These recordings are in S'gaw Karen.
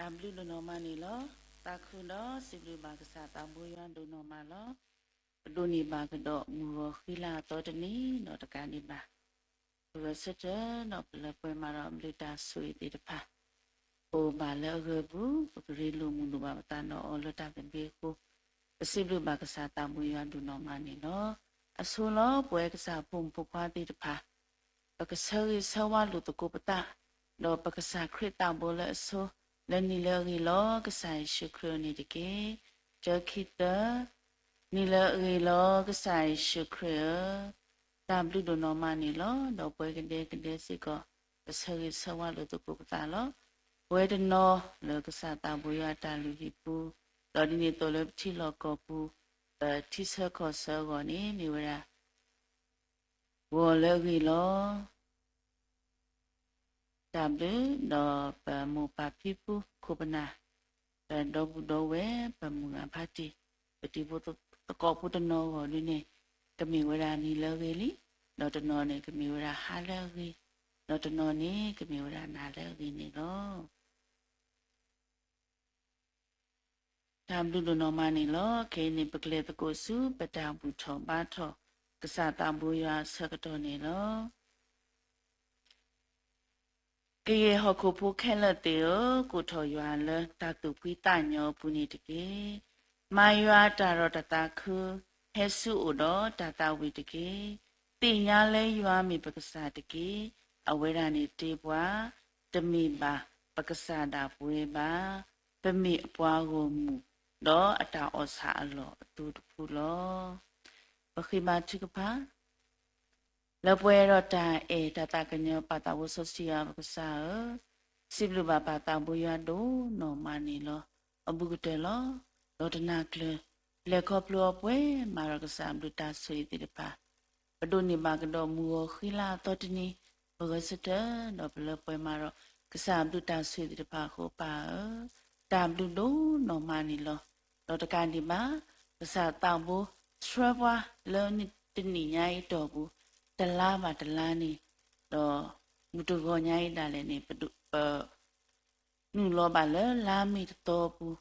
တၢ်ဘျုးဒိၣ်နီၢ်မးန့ၣ်လီၤ. သးခုဒီးစံးဘျုးဘၣ်ကစၢ်သးဘိယွၤဒိၣ်နီၢ်မးလီၤ. ပဒိးန့ၢ်ဘၣ်ကဒီးမုၢ်ဂီၤဃံလၤအသီတနံၤဒီးတကးဒံးဘၣ် ပဂဲၤဆၢထၢၣ်ဒီးပလၢပှဲၤမးဒီးအဘျုးတၢ်ဆိၣ်ဂ့ၤသ့ၣ်တဖၣ် ပအိၣ်ဘၣ်လၢအဂၢၤပူၤ ပကရ့လိာ်မုာ်လိာ်ဘၣ်ပသးဒီးအီၤလၢတၢ်သဘျ့အဃိ ပစံးဘျုးဘၣ်ကစၢ်သးဘိယွၤဒိၣ်နီၢ်မးန့ၣ်လီၤ. အဆိလီၤ ပဝဲကစၢ်ဖိမုၣ်ဖိခွါသ့ၣ်တဖၣ် ပကဆၢဂ့ၤဆၢဝါလိာ်သကိးပသး ဒီးပကစၢ်ခရံာ်သးဘိလၢအဆိ လၢနံၤလၢအဂ့ၤလီၤ ကစၢ်ယ့ၣ်ၡူးခရံာ်ဧၢန့ၣ်တက့ၢ်. တၢ ခံ တၢ, နံၤလၢအဂ့ၤလီၤ ကစၢ်ယ့ၣ်ၡူးခရံာ်ဧၢ, တၢ်ဘျုးဒိၣ်နီၢ်မးန့ၣ်လီၤ. ဒီးပဝဲကဒဲကဒဲစ့ၢ်ကီး ပဆၢဂ့ၤဆၢဝါလိာ်သကိးပသးလီၤ. ပဝဲတနီၤလၢကစၢ်သးဘိယွၤအတၢ်လုၢ်ဟံၣ်ပူၤ, ဒီးဒ်န့ၣ်အသိးလၢပထံလီၢ်ကီၢ်ပူၤ, ပထံဆၢကီၢ်ဆၢအဂီၢ်န့ၣ် မ့ၢ်ဝဲဒၣ် ဂီၤလၢအဂ့ၤလီၤ. တၢ်ဘျုး ဒီးပမိၢ်ပၢ်ဖံဖုခိၣ်ပနၢ်, ပဒီပုၢ်ဒီဝဲၢ် ပမုၢ်ဂၤဖါတံၢ်, ပတံၤဖိသကိးဖိတနီၤအဂီၢ်ဒ်န့ၣ် ကမ့ၢ်ဝဲဒၣ်နံၤလၢအဂ့ၤလံ, ဒီးတနီၤန့ၣ် ကမ့ၢ်ဝဲဒၣ်ဟါလၢအဂ့ၤ, ဒီးတနီၤန့ၣ် ကမ့ၢ်ဝဲဒၣ်နၤလၢအဂ့ၤန့ၣ်လီၤ. တၢ်ဘျုးဒိၣ်နီၢ်မးန့ၣ်လီၤ. ခဲအံၤန့ၣ် ပကလဲၤသကိးဆူ ပတၢ်ဘူၣ်ထီၣ်ဘါထီၣ် ကစၢ်သးဘိယွၤအဆၢကတီၢ်န့ၣ်လီၤ. ကယဲၢ်ဟီၣ်ခိၣ်ဖိခဲလၢာ်သ့ၣ်ဧၢ, ကိးထီၣ်ယွၤလၢတၢ်သူၣ်ဖှံသးညီအပူၤန့ၣ်တက့ၢ်. မၤယွၤအတၢ်ရီတၢ်သးခု, ဟဲဆူအအိၣ်ဒီးတၢ်သးဝံၣ်တက့ၢ်. သ့ၣ်ညါလၢယွၤမ့ၢ်ပကစၢ်တက့ၢ်. အဝဲဒၣ်န့ၣ်တ့ပှၤ, တမ့ၢ်ဘၣ်ပကစၢ်ဒၣ်ပဝဲဘၣ်. ပမ့ၢ်အပှၤဂီၢ်မုၢ်, ဒီးအတၢ်အီၣ်ဆၣ်အလီၢ်အသိတဖုလီၤ. ပဃ့ဘါထုကဖၣ် လၢပှဲၤဒီးတၢ်အဲၣ်တၢ်သးကညီၤ ပၢ်သးဘိစီဆှံယွၤပကစၢ်ဧၢ, စံးဘျုးဘၣ်ပၢ်သးဘိယွၤဒိၣ်နီၢ်မးန့ၣ်လီၤ. အဘူးကတၢၢ်လီၤ. ဒီးတနၤကျၢၤ လဲၤခီဖျိအီၤပှဲၤမးဒီးကစၢ်အဘျုးတၢ်ဆိၣ်ဂ့ၤသ့ၣ်တဖၣ်, ပဒိးန့ၢ်ဘၣ်ကဒီးမုၢ်ဂီၤဃံလၤအသီတနံၤ, ပဂဲၤဆၢထၢၣ်ဒီးပလၢပှဲၤမးဒီး ကစၢ်အဘျုးတၢ်ဆိၣ်ဂ့ၤသ့ၣ်တဖၣ်အဃိ ပၢ်ဧၢ, တၢ်ဘျုးဒိၣ်နီၢ်မးန့ၣ်လီၤ. ဒီးတကးဒံးဘၣ်, ကစၢ်သးဘိဆှၢပှၤလၢတနံၣ်ညါအံၤတီၢ်ပူၤ, တလါဘၣ်တလါန့ၣ်, ဒီးမုၢ်တဂီၤညါအံၤဒၣ်လဲာ်န့ၣ် ပ နုာ်လီၤဘၣ်လၢလါမ့ၤတသီအပူၤ,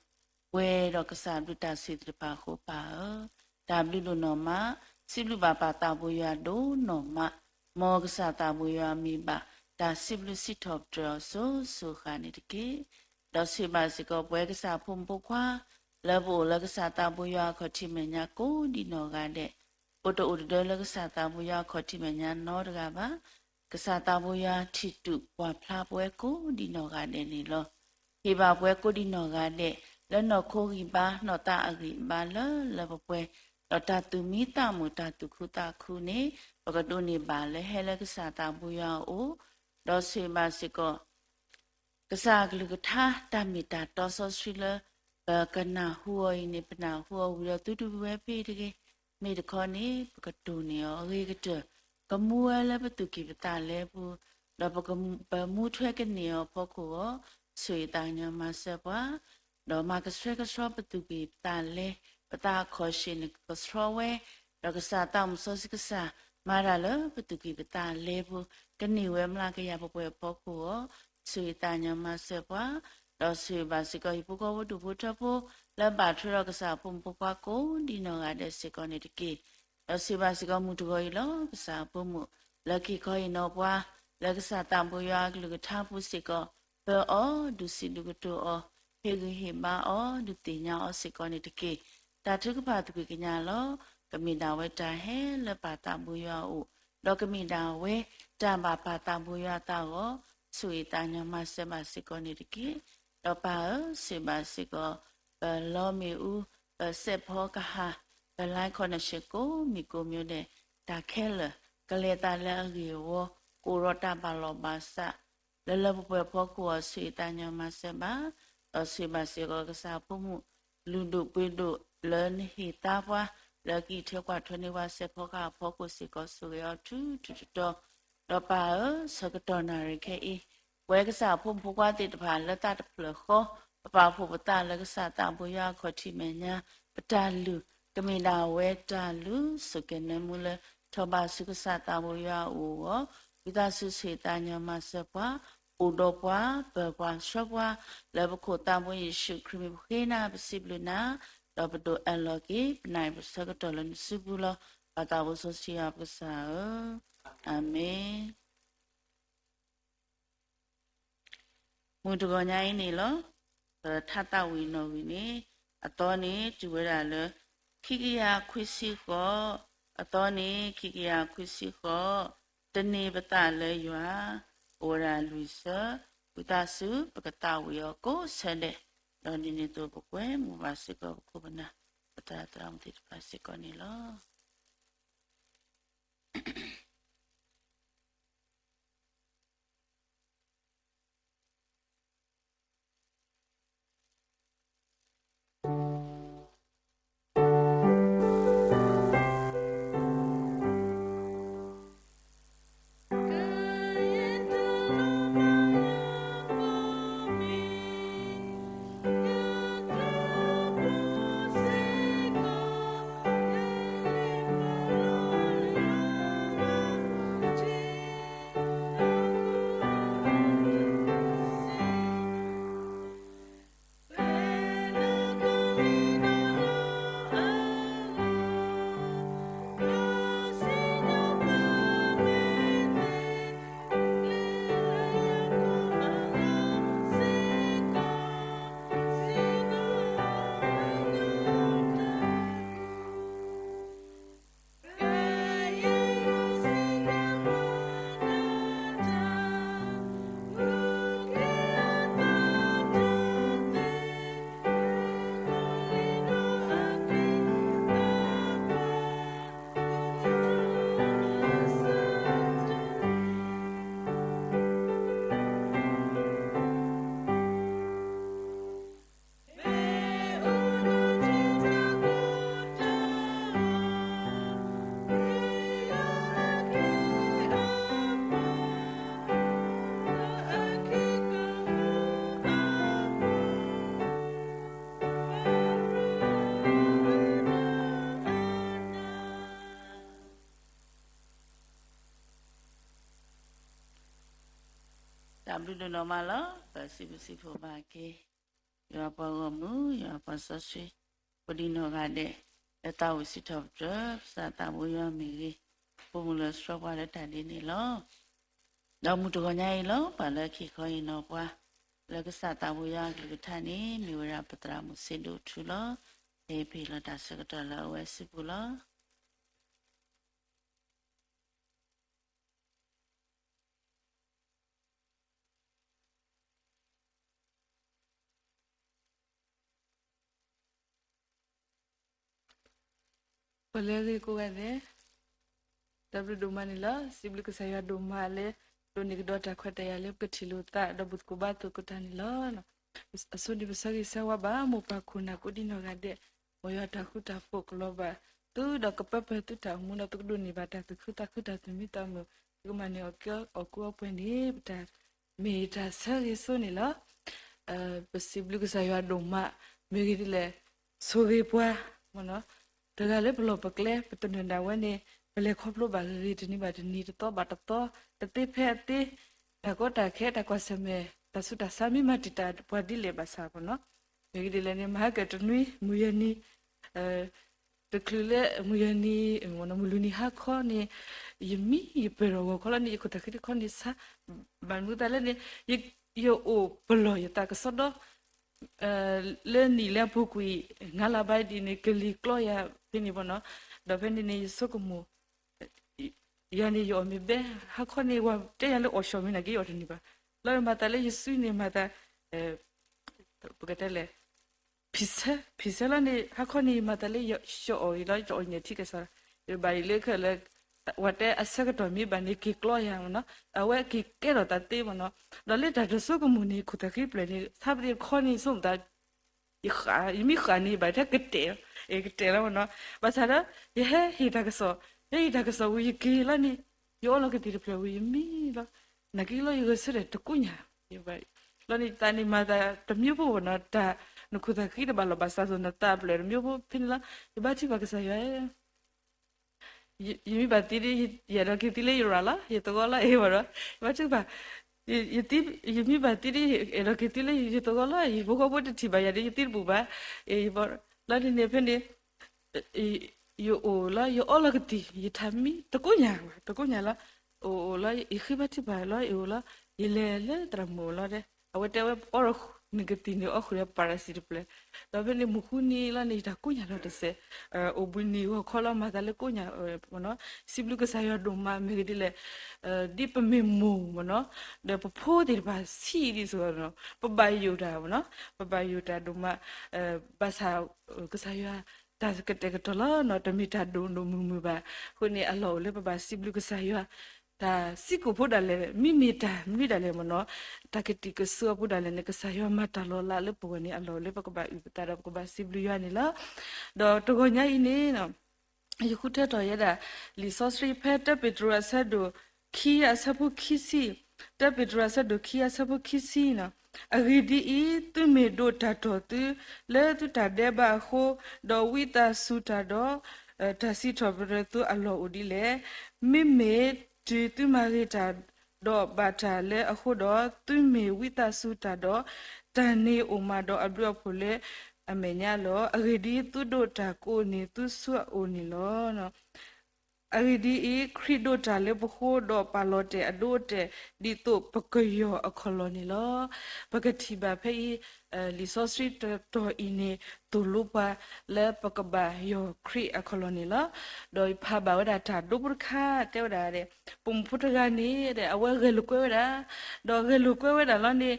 ပှဲၤဒီးကစၢ်အဘျုးတၢ်ဆိၣ်ဂ့ၤသ့ၣ်တဖၣ်အဃိ ပၢ်ဧၢ, တၢ်ဘျုးဒိၣ်နီၢ်မး, စံးဘျုးဘၣ်ပၢ်သးဘိယွၤဒိၣ်နီၢ်မး, မ်ကစၢ်သးဘိယွၤမ့ၢ်ဘၣ်တၢ်စံးဘျုးစံးထီၣ်ပတြၢၤအီၤစိၤစိၤဃၣ်န့ၣ်တက့ၢ်. ဒီးဆိၣ်ဂ့ၤဘၣ်စ့ၢ်ကီးပဝဲကစၢ်ဖိမုၣ်ဖိခွါ, လၢပအိၣ်လၢကစၢ်သးဘိယွၤအခီၣ်ထံးမဲာ်ညါကိးဒံးနီၢ်ဂၤဒဲး, ပတအိၣ်တဒၢလၢကစၢ်သးဘိယွၤအခီၣ်ထံးမဲာ်ညါနီတဂၤဘၣ်. ကစၢ်သးဘိယွၤထံၣ်တူာ်ကွၢ်ဖျါပဝဲကိးဒံးနီၢ်ဂၤဒဲးန့ၣ်လီၤ. ဟ့ၣ်ဘၣ်ပဝဲကိးဒံးနီၢ်ဂၤဒဲး လၢနီၢ်ခိဂံၢ်ဘါ နီၢ်သးအဂံၢ်အဘါလၢလၢပှဲၤပှဲၤ, ဒီးတၢ်သူၣ်မံသးမုာ် တၢ်သူၣ်ခုသးခုန့ၣ် ပကဒိးန့ၢ်ဘၣ်လၢဟဲလၢကစၢ်သးဘိယွၤအအိၣ်, ဒီးဆိၣ်ဂ့ၤဘၣ်စ့ၢ်ကီး ကစၢ်အကလုၢ်ကထါ တၢ်မ့ၢ်တၢ်တီစီဆှံလၢ ပကနၢ်ဟူအီၤအံၤန့ၣ် ပနၢ်ဟူအီၤဝံၤဒီးသုတဝံၤဝဲဖဲတဂ့ၤ. မ့ၢ်တခီန့ၣ် ပကတိၢ်န့ၢ်အီၤအဂ့ၤကတၢၢ်, ကမူဝဲလၢပသူၣ်ကံၢ်ပသးလဲပူၤ, ဒီးပက ပမူထွဲကန့ၢ်အီၤအဖီခိၣ်အဂီၢ်, ဆိၣ်ဂ့ၤသးကညီၤမၤစၢၤပှၤ ဒီးမၤကဆှဲကဆှီပသူၣ်ကံၢ်ပသးလဲ, ပသးအခီၣ်ဆ့ၣ်န့ၣ်ကဆှီဝဲ, ဒီးကစၢ်သးမုၢ်စီဆှံကစၢ် မၤတၢ်လၢပသူၣ်ကံၢ်ပသးလဲပူၤ, ကန့ၢ်ဝဲမျးကယၤပှဲၤပှဲၤအဖီခိၣ်အဂီၢ်, ဆိၣ်ဂ့ၤသးကညီၤမၤစၢၤပှၤ, ဒီးဆိၣ်ဂ့ၤဘၣ်စ့ၢ်ကီးဟံၣ်ဖိဃီဖိဒူၣ်ဖိထၢဖိ လၢဘၣ်ထွဲဒီးကစၢ်အဖိမုၣ်ဖိခွါကိးဒံးနီၢ်ဂၤဒဲးစ့ၢ်ကီးန့ၣ်တက့ၢ်. ဒီးဆိၣ်ဂ့ၤဘၣ်စ့ၢ်ကီးမုၢ်တဂီၤအံၤလီၤ. ကစၢ်အဖိမုၣ် လၢက့ၤခီအံၤနီၢ်ပှၤ လၢကစၢ်သးဘိယွၤအကလုၢ်ကထါပူၤစ့ၢ်ကီး, ပၢအီၤ, ဒုးစံးဒုးကတိၤအီၤ, ဟ့ၣ်ဂံၢ်ဟ့ၣ်ဘါအီၤ, ဒုးသ့ၣ်ညါအီၤစ့ၢ်ကီးန့ၣ်တက့ၢ်. တၢ်ထုကဖၣ်သကွံၢ်ကညးလီၤ. ကမ့ၢ်ဒၣ်ဝဲတၢ်ဟဲလၢပၢ်သးဘိယွၤအအိၣ်, ဒီးကမ့ၢ်ဒၣ်ဝဲတၢ်ဘၣ်ပၢ်သးဘိယွၤအသးအဂီၢ်, ဆိၣ်ဂ့ၤသးကညီၤမၤစၢၤဘၣ်စ့ၢ်ကီးန့ၣ်တက့ၢ်. ဒီးပၢ်ဧၢ, ဆိၣ်ဂ့ၤဘၣ်စ့ၢ်ကီး ပလီမ့ၣ်အူ, ပစဲးဖီကဟၣ်, ပ line connection ကိးမံၤကိးမံၤဒဲး, တၢ်ခဲလၢာ် ကလဲၤသးလၢအဂ့ၢ်အဝီ, ကအိၣ်ဒီးတၢ်ဘၣ်လီၢ်ဘၣ်စး လၢလၢပှဲၤပှဲၤအဖီခိၣ်အဂီၢ် ဆိၣ်ဂ့ၤသးကညီၤမၤစၢၤဘၣ်, ဒီးဆိၣ်ဂ့ၤဘၣ်စ့ၢ်ကီးကစၢ်အဖိမုၣ် လုၢ်ဒိၣ်ပှ့ၤဒိၣ်လၢနဟ့ၣ်သါပှၤ လၢကအံးထွဲကွၢ်ထွဲန့ၢ်ပှၤစဲးဖီကဟၣ်အဖီခိၣ်စ့ၢ်ကီး ဆိၣ်ဂ့ၤအီၤထူထူတီတီ, ဒီးပၢ်ဧၢ, ဆၢကတီၢ်နၣ်ရံၣ်ခဲအံၤ ပဝဲကစၢ်အဖိမုၣ်ဖိခွါသ့ၣ်တဖၣ်လၢသးတဖျၢၣ်ဃီ, ပပာ်ဖှိၣ်ပသးလၢကစၢ်သးဘိယွၤအခီၣ်ထံးမဲာ်ညါ, ပတၢ်လုၢ် ကမ့ၢ်ဒၣ်ဝဲတၢ်လုၢ် ဆိၣ်ကဲၤနၢမူလၢ ထီၣ်ဘးဆူကစၢ်သးဘိယွၤအအိၣ်အဂီၢ်, ဝံသးစူၤဆိၣ်ဂ့ၤသးကညီၤမၤစၢၤပှၤ, ပ အိၣ်ဒီးပှၤ, ပၢၤပှၤ, ဆှၢပှၤ, လၢပခိၣ်သးမူယ့ၣ်ၡူးခရံာ်မံၤပဃ့နၤ ပစံးဘျုးနၤ, ဒီးပဒိးအဲၣ်လီၤက့ၤ ပနၢ်အံၤပဆၢကတီၢ်လၢနစုပူၤလီၤ. ပၢ်သးဘိစီဆှံယွၤပကစၢ်ဧၢ, အၤမ့ၣ်. မုၢ်တဂီၤညါအံၤန့ၣ်လီၤ. ပထါသးဝံၤနီၣ်ဂံၢ်န့ၣ်, အသီန့ၣ် တုၤဝဲဒၣ်လၢ ခံကယၤခွံဆံဃိး, အသီန့ၣ် ခံကယၤခွံဆံဃိး, တန့ၢ်ပသးလၢယွၤ, အိၣ်ဝဲဒၣ်လွံၢ်ဆၢ, ဝံသးစူၤ ပကသးဝံၤအီၤကိးဆၢဒဲး, ဒီးဒ်န့ၣ်အသိးပကွဲမုာ်ဘၣ်စ့ၢ်ကီးပခိၣ်ပနၢ် ပသရၣ်သရၣ်မုၣ်သ့ၣ်တဖၣ်စ့ၢ်ကီးန့ၣ်လီၤ. တၢ်ဘျုးဒိၣ်နီၢ်မးလီၤ. ပစံးဘျုးစံးဖှိၣ်ဘၣ်က့ၤ ယွၤပှၤဂီၢ်မုၢ် ယွၤပှၤစီဆှံ ပဒံနီၢ်ဂၤဒဲး လၢသးဝံၣ်စံးထီၣ်ပတြၢၤ ကစၢ်သးဘိယွၤမ့ၢ်ဂ့ၤ ပိာ်မုၣ်လၢဆှၢပှၤလၢတၢ်ဒ်န့ၣ်လီၤ. ဒီးမုၢ်တဂီၤညါအံၤလီၤ ပှၤလၢခံခီအံၤနီၢ်ပှၤ လၢကစၢ်သးဘိယွၤအကလုၢ်ကထါန့ၣ် မ့ၢ်ဝဲဒၣ်ပသရၣ်မုၣ်စ့ဒိၣ်ထူလီၤ. ဟဲပ့ၤလီၤတၢ်ဆၢကတီၢ်လၢအဝဲစုပူၤလီၤ. ပှၤလၢအဂ့ၤကိးဂၤဒဲး, တၢ်ဘျုးဒိၣ်မးန့ၣ်လီၤ. စံးဘျုးကစၢ်ယွၤဒိၣ်မးလၢ ဒိးန့ၢ်ကဒီးတၢ်ခွဲးတၢ်ယာ်လၢပကထံၣ်လိာ်သး ဒီးဘူၣ်သကိးဘါသကိးတၢ်န့ၣ်လီၤ. အဆိန့ၣ် ပဆၢဂ့ၤဆၢဝါဘၣ် မိၢ်ပၢ်ခိၣ်နၢ်ကိးဒံနီၢ်ဂၤဒဲး, မ်ယွၤတၢ်ဃူတၢ်ဖိးကလီၤဘၣ်သု ဒီးကပၢပၢၢ်သုတၢ်အိၣ်မူ ဒီးသုကဒိးန့ၢ်ဘၣ်တၢ်သူၣ်ခုသးခု တၢ်သူၣ်မံသးမုာ်, သုကမၤန့ၢ်အီၣ်ကဲအီၣ်ကူအီပှဲၤန့ၣ် ပတၢ်မ့ၢ်တၢ်ဆၢဂ့ၤဆိန့ၣ်လီၤ. ပစံးဘျုးကစၢ်ယွၤဒိၣ်မး, မ့ၢ်ဂ့ၢ်ဒ်လဲၣ်, ဆိၣ်ဂ့ၤပှၤ တဂၤလၢပလီၢ်ပကျဲ ပတနၢၤဒၣ်ဝဲန့ၣ် ပလဲၤခီဖျိဘၣ်ဂ့ၤဂ့ၤ တနံၤဘၣ်တနံၤ တသီဘၣ်တသီ, တသ့ဖဲအသ့, တၢ်ကီတၢ်ခဲ တၢ်ကွၢ်ဆၢၣ်မဲာ် တၢ်ဆူးတၢ်ဆါ မ့ၢ်မၤတံာ်တာ်ပှၤဒ်လဲၣ်ဘၣ်ဆၣ်ပနီၤ, မ့ၢ်ဂ့ၢ်ဒ်လဲၣ်န့ၣ် မၤဟါကၢၣ်တနွံ မုၢ်ယဲၢ်နံၤ တချုးလၢမုၢ်ယဲၢ်နံၤ မုၢ်လွံၢ်နံၤဟါခီန့ၣ် ယမံယပၢၢ်ထီၣ်ဂီၤခီလီၤန့ၣ် ယခိၣ်သၣ်ဃံတခီန့ၣ်ဆါ, ဘၣ်မနုၤသးလဲၣ်န့ၣ် ယအိၣ်ပလီၢ်ယသးကစီဒီ လၢနံၣ်လၢအပူၤကွံာ် ငါးလါဘၣ်ဒ်န့ၣ် ကလံၤကျီယၤဖဲန့ၣ်ပနီၤ, ဒီးဖဲန့ၣ်န့ၣ် ယဆိကမိၣ် ယၤန့ၣ် ယအီၣ်မ့ၢ်ဘဲ, ဟါခီန့ၣ် ဝၤတဲယၤလၢအီၣ်ဆှီၣ်မ့ၢ်နာ်က့ ယအီၣ်တန့ၢ်ဘၣ်, လီၤမၤသးလၢယစုန့ၣ် မၤသး ပကတဲလဲၣ် ဖံးဆၢ ဖံးဆၢလီၤန့ၣ် ဟါခီန့ၣ် မၤသးလၢယအီၣ်အံၤလီၤ ယအီၣ်ညၣ်ထံကစၢ်, ယဘၣ်အံၤလၢခဲလၢာ် ဝၤတဲအဆၢကတီၢ်မ့ၢ်ဘၣ်န့ၣ် က့ၤကျီယၤမနီၤ, အဝဲက့ၤကဲထီၣ်သးသ့မနီၤ, ဒီးလၢတၢ်တဆိကမိၣ်န့ၣ် ခိၣ်သၣ်ဃံဖျၢၣ်န့ၣ် ဆါပတ့ၢ်တခီန့ၣ် ဆိကမိၣ်သး ယဃၣ် ယမ့ၢ်ဃၣ်န့ၣ် ဘၣ်ထဲကတဲာ်, ကတဲာ်လီၤမနီၤ, ဘၣ်ဆၣ်ဒီး ယဟဲဟ့ၣ်တၢ်ကစီၣ်, ယဟဲဟ့ၣ်တၢ်ကစီၣ်ဝံၤ ယက့ၤလီၤန့ၣ် ယအီလီၤကသံၣ်တဖျၢၣ်ဝံၤ ယမံလီၤ, နာ်က့လီၤ ယဂဲၤဆၢထၢၣ်တကူညါ, လီၤန့ၣ် သးန့ၣ်မၤသးတမံၤဖိနီၤ, တၢ် နခိၣ်သၣ်ဃံတဘၣ်လီၢ်ဘၣ်စးသိး နသးဖျၢၣ်တမံၤဖိဖဲန့ၣ်လီၤ, ယဘါထုကဖၣ်ကစၢ်ယွၤ ယမ့ၢ်ဘၣ်သံဒီး ယအဲၣ်ဒိးက့ၤသံလၢယရၤလီၤ, ယသဝီလီၤအံၤဘၣ်ဒီး ယဘါထုကဖၣ်, ယ, ယမ့ၢ်ဘၣ်သံဒ် အဲၣ်ဒိးက့ၤသံလၢယသဝီလီၤ, ယဖိဃီဖိတထံၣ်ဘၣ်ယၤဒီး ယသံတဘူၣ်ဘၣ်, လီၤန့ၣ်န့ၣ်ဖဲန့ၣ် ယအိၣ်လီၤ ယအီလီၤကသံၣ် ယထါမံတကိးညါ, တကိးညါလီၤ, အိၣ်လီၤ ယဃ့ဘါထုကဖၣ်လီၤ ယအိၣ်လီၤ, ယလဲၤလၢသရၣ်မုၣ်အိၣ်လီၤဒီး အဝဲတဲဝဲအီနကသံၣ်န့ၣ် အီဃုာ်ဒီးပၤရၤစံတဖျၢၣ်, ဒီးဖဲန့ၣ်မုၢ်ဃုနံၤလီၤန့ၣ် ယတၢ်ကိးညါလီၤတစဲး, အိၣ်ဘှံးနံၤဂီၤခီလီၤ မၤသးလၢကိးညါ စံးဘျုးကစၢ်ယွၤဒိၣ်မး မ့ၢ်ဂ့ၤဒ်လဲၣ်, ဒ်ပမ့ၢ်မိၢ်မ့ၢ်နီၤ, ဒီးပဖိသ့ၣ်တဖၣ်ဆံးဒ်သိး ပဘၣ်ယိၣ်တၢ်မ့ၢ်နီၤ, ပဘၣ်ယိၣ်တၢ်ဒိၣ်မး, ဘၣ်ဆၣ် ကစၢ်ယွၤ တၢ်ကတဲာ်ကတီၤလီၤနီၤ, တမ့ၢ်တၢ်ဒိၣ်ဒိၣ်မုၢ်မုၢ်ဘၣ်, အဃိန့ၣ် အလီၢ်အိၣ်လၢပဘၣ်စံးဘျုးကစၢ်ယွၤ, တၢ်စံးကိာ်ဖိဒၣ်လဲာ် မ့မ့ၢ်တၢ်မနုၤဒၣ်လဲာ်မ့ၢ်နီၤ, တၢ်ကတံာ်ကစီအပူၤဒၣ်လဲာ်န့ၣ် ကစၢ်ယွၤမၤတၢ်လီၤလးလၢပဂီၢ်န့ၣ် အလီၢ်အိၣ်လၢပကဘၣ်အုၣ်ပသးဒီးပကဘၣ်စံးဘျုးယွၤန့ၣ်လီၤ. ဒီးတဂီၤညါအံၤန့ၣ် ယဃုထၢထီၣ်ယဲဒၣ် လံာ်စီဆှံဖဲတၢပ့းတရူးအဆၢဒိၣ်ခံအဆၢဖိခံဆံ, တၢပ့းတရူးအဆၢဒိၣ်ခံအဆၢဖိခံဆံနီၤ, အဂ့ၢ်ဒ်အံၤ, သုမ့ၢ်ဒိးတၢ်တီၢ်သုလၢသုတၢ်ဒဲးဘးအဃိ, ဒီးဝံသးစူၤတၢ်ဒီး တၢ်စံးထီၣ်ပတြၢၤသုအလီၢ်အိၣ်ဒ်လဲၣ်. မ့မ့ၢ်တုၤသုမၤဂ့ၤတၢ်ဒီးဘၣ်တၢ်လၢအဃိဒီး, သုမ့ၢ်ဝံသးစူၤတၢ်ဒီး, တၢ်န့ၣ်အိၣ်မးဒီးအဘျုးအဖှိၣ်လၢအမဲာ်ညါလီၤ. အဂ့ၢ်ဒ်အံၤ, သုဒိးတၢ်ကိးန့ၢ်သုဆူအအိၣ်န့ၣ်လီၤ. အဂ့ၢ်ဒ်အံၤ, ခရံာ်ဒိးတၢ်လၢပဃိ, ဒီးပာ်လီၤတဲာ်အဒိအတဲာ်, ဒ်သိးပကယီၢ်အခီၣ်လီၢ်န့ၣ်လီၤ. ပကထံၣ်ဘၣ်ဖဲအံၤ, လံာ်စီဆှံတတီၤအံၤန့ၣ် သိၣ်လိပှၤလၢပကဘၣ်ယီၢ်ခရံာ်အခီၣ်လီၢ်န့ၣ်လီၤ. ဒီးယဖးဘၣ်ဝဲဒၣ်တၢ်ဒိဖိတခါ တဲဝဲဒၣ်, ပိာ်မုၣ်ဖိတဂၤန့ၣ် အဝဲဂဲၤလိာ်ကွဲဝဲဒၣ်, ဒီးဂဲၤလိာ်ကွဲဝဲဒၣ်လီၤန့ၣ်,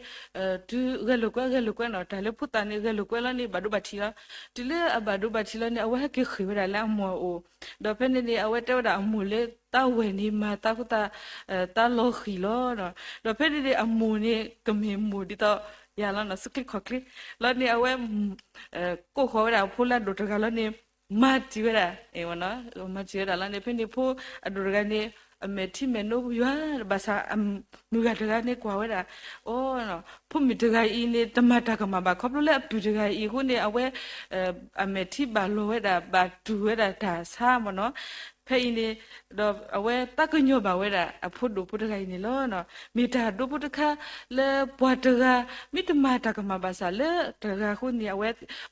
တုၤဂဲၤလိာ်ကွဲ ဂဲၤလိာ်ကွဲနီၤ, တၢ်လၢဖိသၣ်န့ၣ် ဂဲၤလိာ်ကွဲလီၤန့ၣ် ဘၣ်ဒိဘၣ်ထံးလီၤ. တုၤလၢအဘၣ်ဒိဘၣ်ထံးလီၤန့ၣ် အဝဲဟဲက့ၤဃ့ၢ်ဝဲဒၣ်လၢအမိၢ်အအိၣ်, ဒီးဖဲန့ၣ်န့ၣ် အဝဲတဲဝဲဒၣ်အမိၢ်လၢ သးဝဲၢ်န့ၣ်မၤသးဖိသၣ် သးလီၤဃံၤလီၤ. ဒီးဖဲန့ၣ်န့ၣ် အမိၢ်န့ၣ် ကမ့ၢ်မိၢ်ဒ်သိးယၤလီၤနီၤ, စူၢ်ချ့ခီၣ်ချ့လီၤန့ၣ် အဝဲ ကိးဃီၤဝဲဒၣ်အဖိလၢအဒိၣ်တဂၤလီၤန့ၣ် မၤတံၢ်ဝဲဒၣ်, မၤတံၢ်ဝဲဒၣ်လီၤန့ၣ် ဖဲန့ၣ်ဖိအဒိၣ်တဂၤန့ၣ် အမဲာ်ထံမဲာ်နိယွၤ, ဘၣ်ဆၣ်မုၢ်ဂၤတဂၤန့ၣ်ကွၢ်ဝဲဒၣ်, အိ ဖိမုၣ်တဂၤအံၤန့ၣ် တမၤတၢ်ကမၣ်ဘၣ်, ခီဖျိလၢအပုၢ်တဂၤအံၤအဃိန့ၣ် အဝဲ အမဲာ်ထံဘၣ်လီၤဝဲဒၣ် ဘၣ်တူၢ်ဝဲဒၣ်တၢ်ဆါမ့ၢ်နီၤ. ဖဲအံၤန့ၣ် ဒီးအဝဲသးကညီၤဘၣ်ဝဲဒၣ် အဖိဒိၣ်ဖိတဂၤအံၤန့ၣ်လီၤ. မ့ၢ်တၢ်ဒိဖိတခါလၢပှၤတဂၤ မ့ၢ်တမၤတၢ်ကမၣ်ဘၣ်ဆၣ်လၢတဂၤအဃိန့ၣ် အဝဲ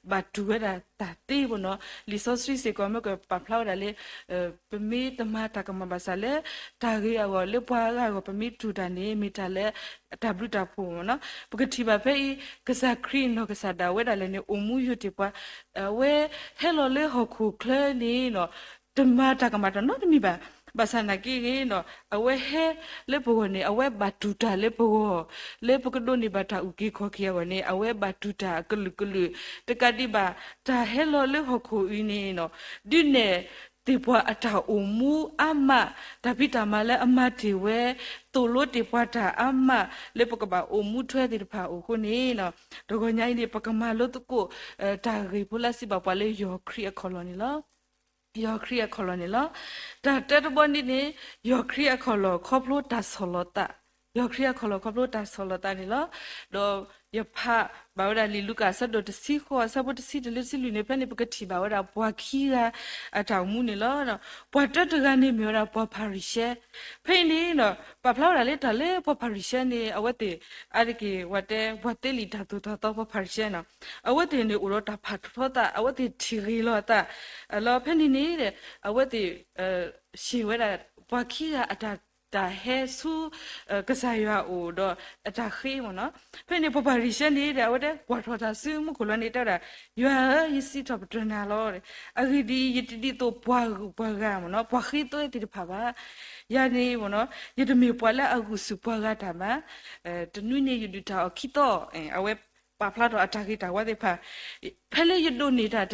ဘၣ်တူၢ်ဝဲဒၣ်တၢ်သ့မ့ၢ်နီၤ. လံာ်စီဆှံစ့ၢ်ကီးမ့ၢ်ကပာ်ဖျါဝဲဒၣ်လၢ ပမ့ၢ်တမၤတၢ်ကမၣ်ဘၣ်ဆၣ်လၢ တၢ်ဂ့ၤအဂီၢ် လၢပှၤဂၤအဂီၢ် ပမ့ၢ်တူၢ်တၢ်န့ၣ် မ့ၢ်တၢ်လၢတၢ်ဘျုးတၢ်ဖှိၣ်မ့ၢ်နီၤ. ပကထံၣ်ဘၣ်ဖဲအံၤ ကစၢ်ခရံာ်နီၢ်ကစၢ်ဒၣ်ဝဲဒၣ်လဲာ်န့ၣ် အိၣ်မူယိာ်တ့ၢ်ပှၤ, အဝဲဟဲလီၤလၢဟီၣ်ခိၣ်ချၢန့ၣ်နီၤ တမၤတၢ်ကမၣ်တၢ်နီတမံၤဘၣ်. ဘၣ်ဆၣ်နာ်က့ဂ့ၤနီၤ အဝဲဟဲလၢပဂီၢ်န့ၣ် အဝဲဘၣ်တူၢ်တၢ်လၢပဂီၢ်, လၢပကဒိးန့ၢ်ဘၣ်တၢ်အုၣ်က့ၤခီၣ်က့ၤအဂီၢ်န့ၣ် အဝဲဘၣ်တူၢ်တၢ်အကလုာ်ကလုာ်, တကးဒံးဘၣ် တၢ်ဟဲလီၤလၢဟီၣ်ခိၣ်အံၤန့ၣ်နီၤ ဒုးနဲၣ်တ့ၢ်ပှၤအတၢ်အိၣ်မူအါမး, တၢ်ဖံးတၢ်မၤလၢအမၤတ့ၢ်ဝဲ, သိၣ်လိတ့ၢ်ပှၤတၢ်အါမး လၢပကဘၣ်အိၣ်မူထွဲသ့ၣ်တဖၣ်အအိၣ်အဃိန့ၣ်နီၤ တဂီၤညါအံၤန့ၣ် ပကမၤလိသကိး တၢ်ဂ့ၢ်ဖိလၢစံးဘၣ်ပှၤလၢယီၢ်ခရံာ်အခီၣ်လီၢ်န့ၣ်လီၤ. ယီၢ်ခရံာ်အခီၣ်လီၢ်န့ၣ်လီၤ. တၢ်တၢတဘီန့ၣ်န့ၣ် ယီၢ်ခရံာ်အခီၣ်လီၢ်ခီဖျိတၢ်ဆီၣ်လီၤသး, ယီၢ်ခရံာ်အခီၣ်လီၢ်ခီဖျိတၢ်ဆီၣ်လီၤသးန့ၣ်လီၤ. ဒီးယဖးဘၣ်ဝဲဒၣ်လံာ်လူၤကၣ်အဆၢဒိၣ်တဆံဃိး အဆၢဖိတဆံတၢ လၢတဆံလွံၢ်န့ၣ် ဖဲန့ၣ် ပကထံၣ်ဘၣ်ဝဲဒၣ်ပှၤခံဂၤအတၢ်အိၣ်မူန့ၣ်လီၤ. ပှၤတၢတဂၤန့ၣ်မ့ၢ်ဝဲဒၣ်ပှၤဖၤရံၤၡဲ, ဖဲအံၤန့ၣ်ဒီး ပာ်ဖျါဝဲဒၣ်လၢတၢ်လၢပှၤဖၤရံၤၡဲန့ၣ် အဝဲသ့ၣ် အါတက့ၢ်ဝဲတဲ ပှၤသ့လံာ်တၢ်သိၣ်တၢ်သီပှၤဖၤရံၤၡဲနီၤ, အဝဲသ့ၣ်န့ၣ်အိၣ်ဒီးတၢ်ဖးထီသး, အဝဲသ့ၣ်ထံၣ်ဂ့ၤလီၤအသး, လီၤဖဲန့ၣ်န့ၣ် အဝဲသ့ၣ် ဆံးဝဲဒၣ် ပှၤခံဂၤအတၢ် တၢ်ဟဲဆူ ကစၢ်ယွၤအအိၣ်ဒီးအတၢ်ဃ့မ့ၢ်နီၤ. ဖဲန့ၣ် ပှၤဖၤရံၤၡဲန့ၣ်ဒီး အဝဲတဲကွၢ်ထီၣ်တၢ်ဆူမူခိၣ်လီၤန့ၣ် တဲဝဲဒၣ်, ယွၤဧၢ, ယစံးထီၣ်ပတြၢၤနၤလီၤ. အဂ့ၢ်ဒ်အံၤ, ယတဒ်သိးပှၤဂုၤပှၤဂၤမ့ၢ်နီၤ, ပှၤဃ့သွဲသ့ၣ်တဖၣ်ဘၣ်. ယၤန့ၣ်မ့ၢ်နီၤ, ယတမ့ၢ်ပှၤလၢအဂုာ်ဆူၣ်ပှၤဂၤတၢ်ဘၣ်. တနွံန့ၣ် ယဒုၣ်တၢ်အီၣ်ခံသီ, အဝဲပာ်ဖျါထီၣ်အတၢ်ဂ့ၤတၢ်ဝါသ့ၣ်တဖၣ် ဖဲလၢယဒိးန့ၢ်တၢ်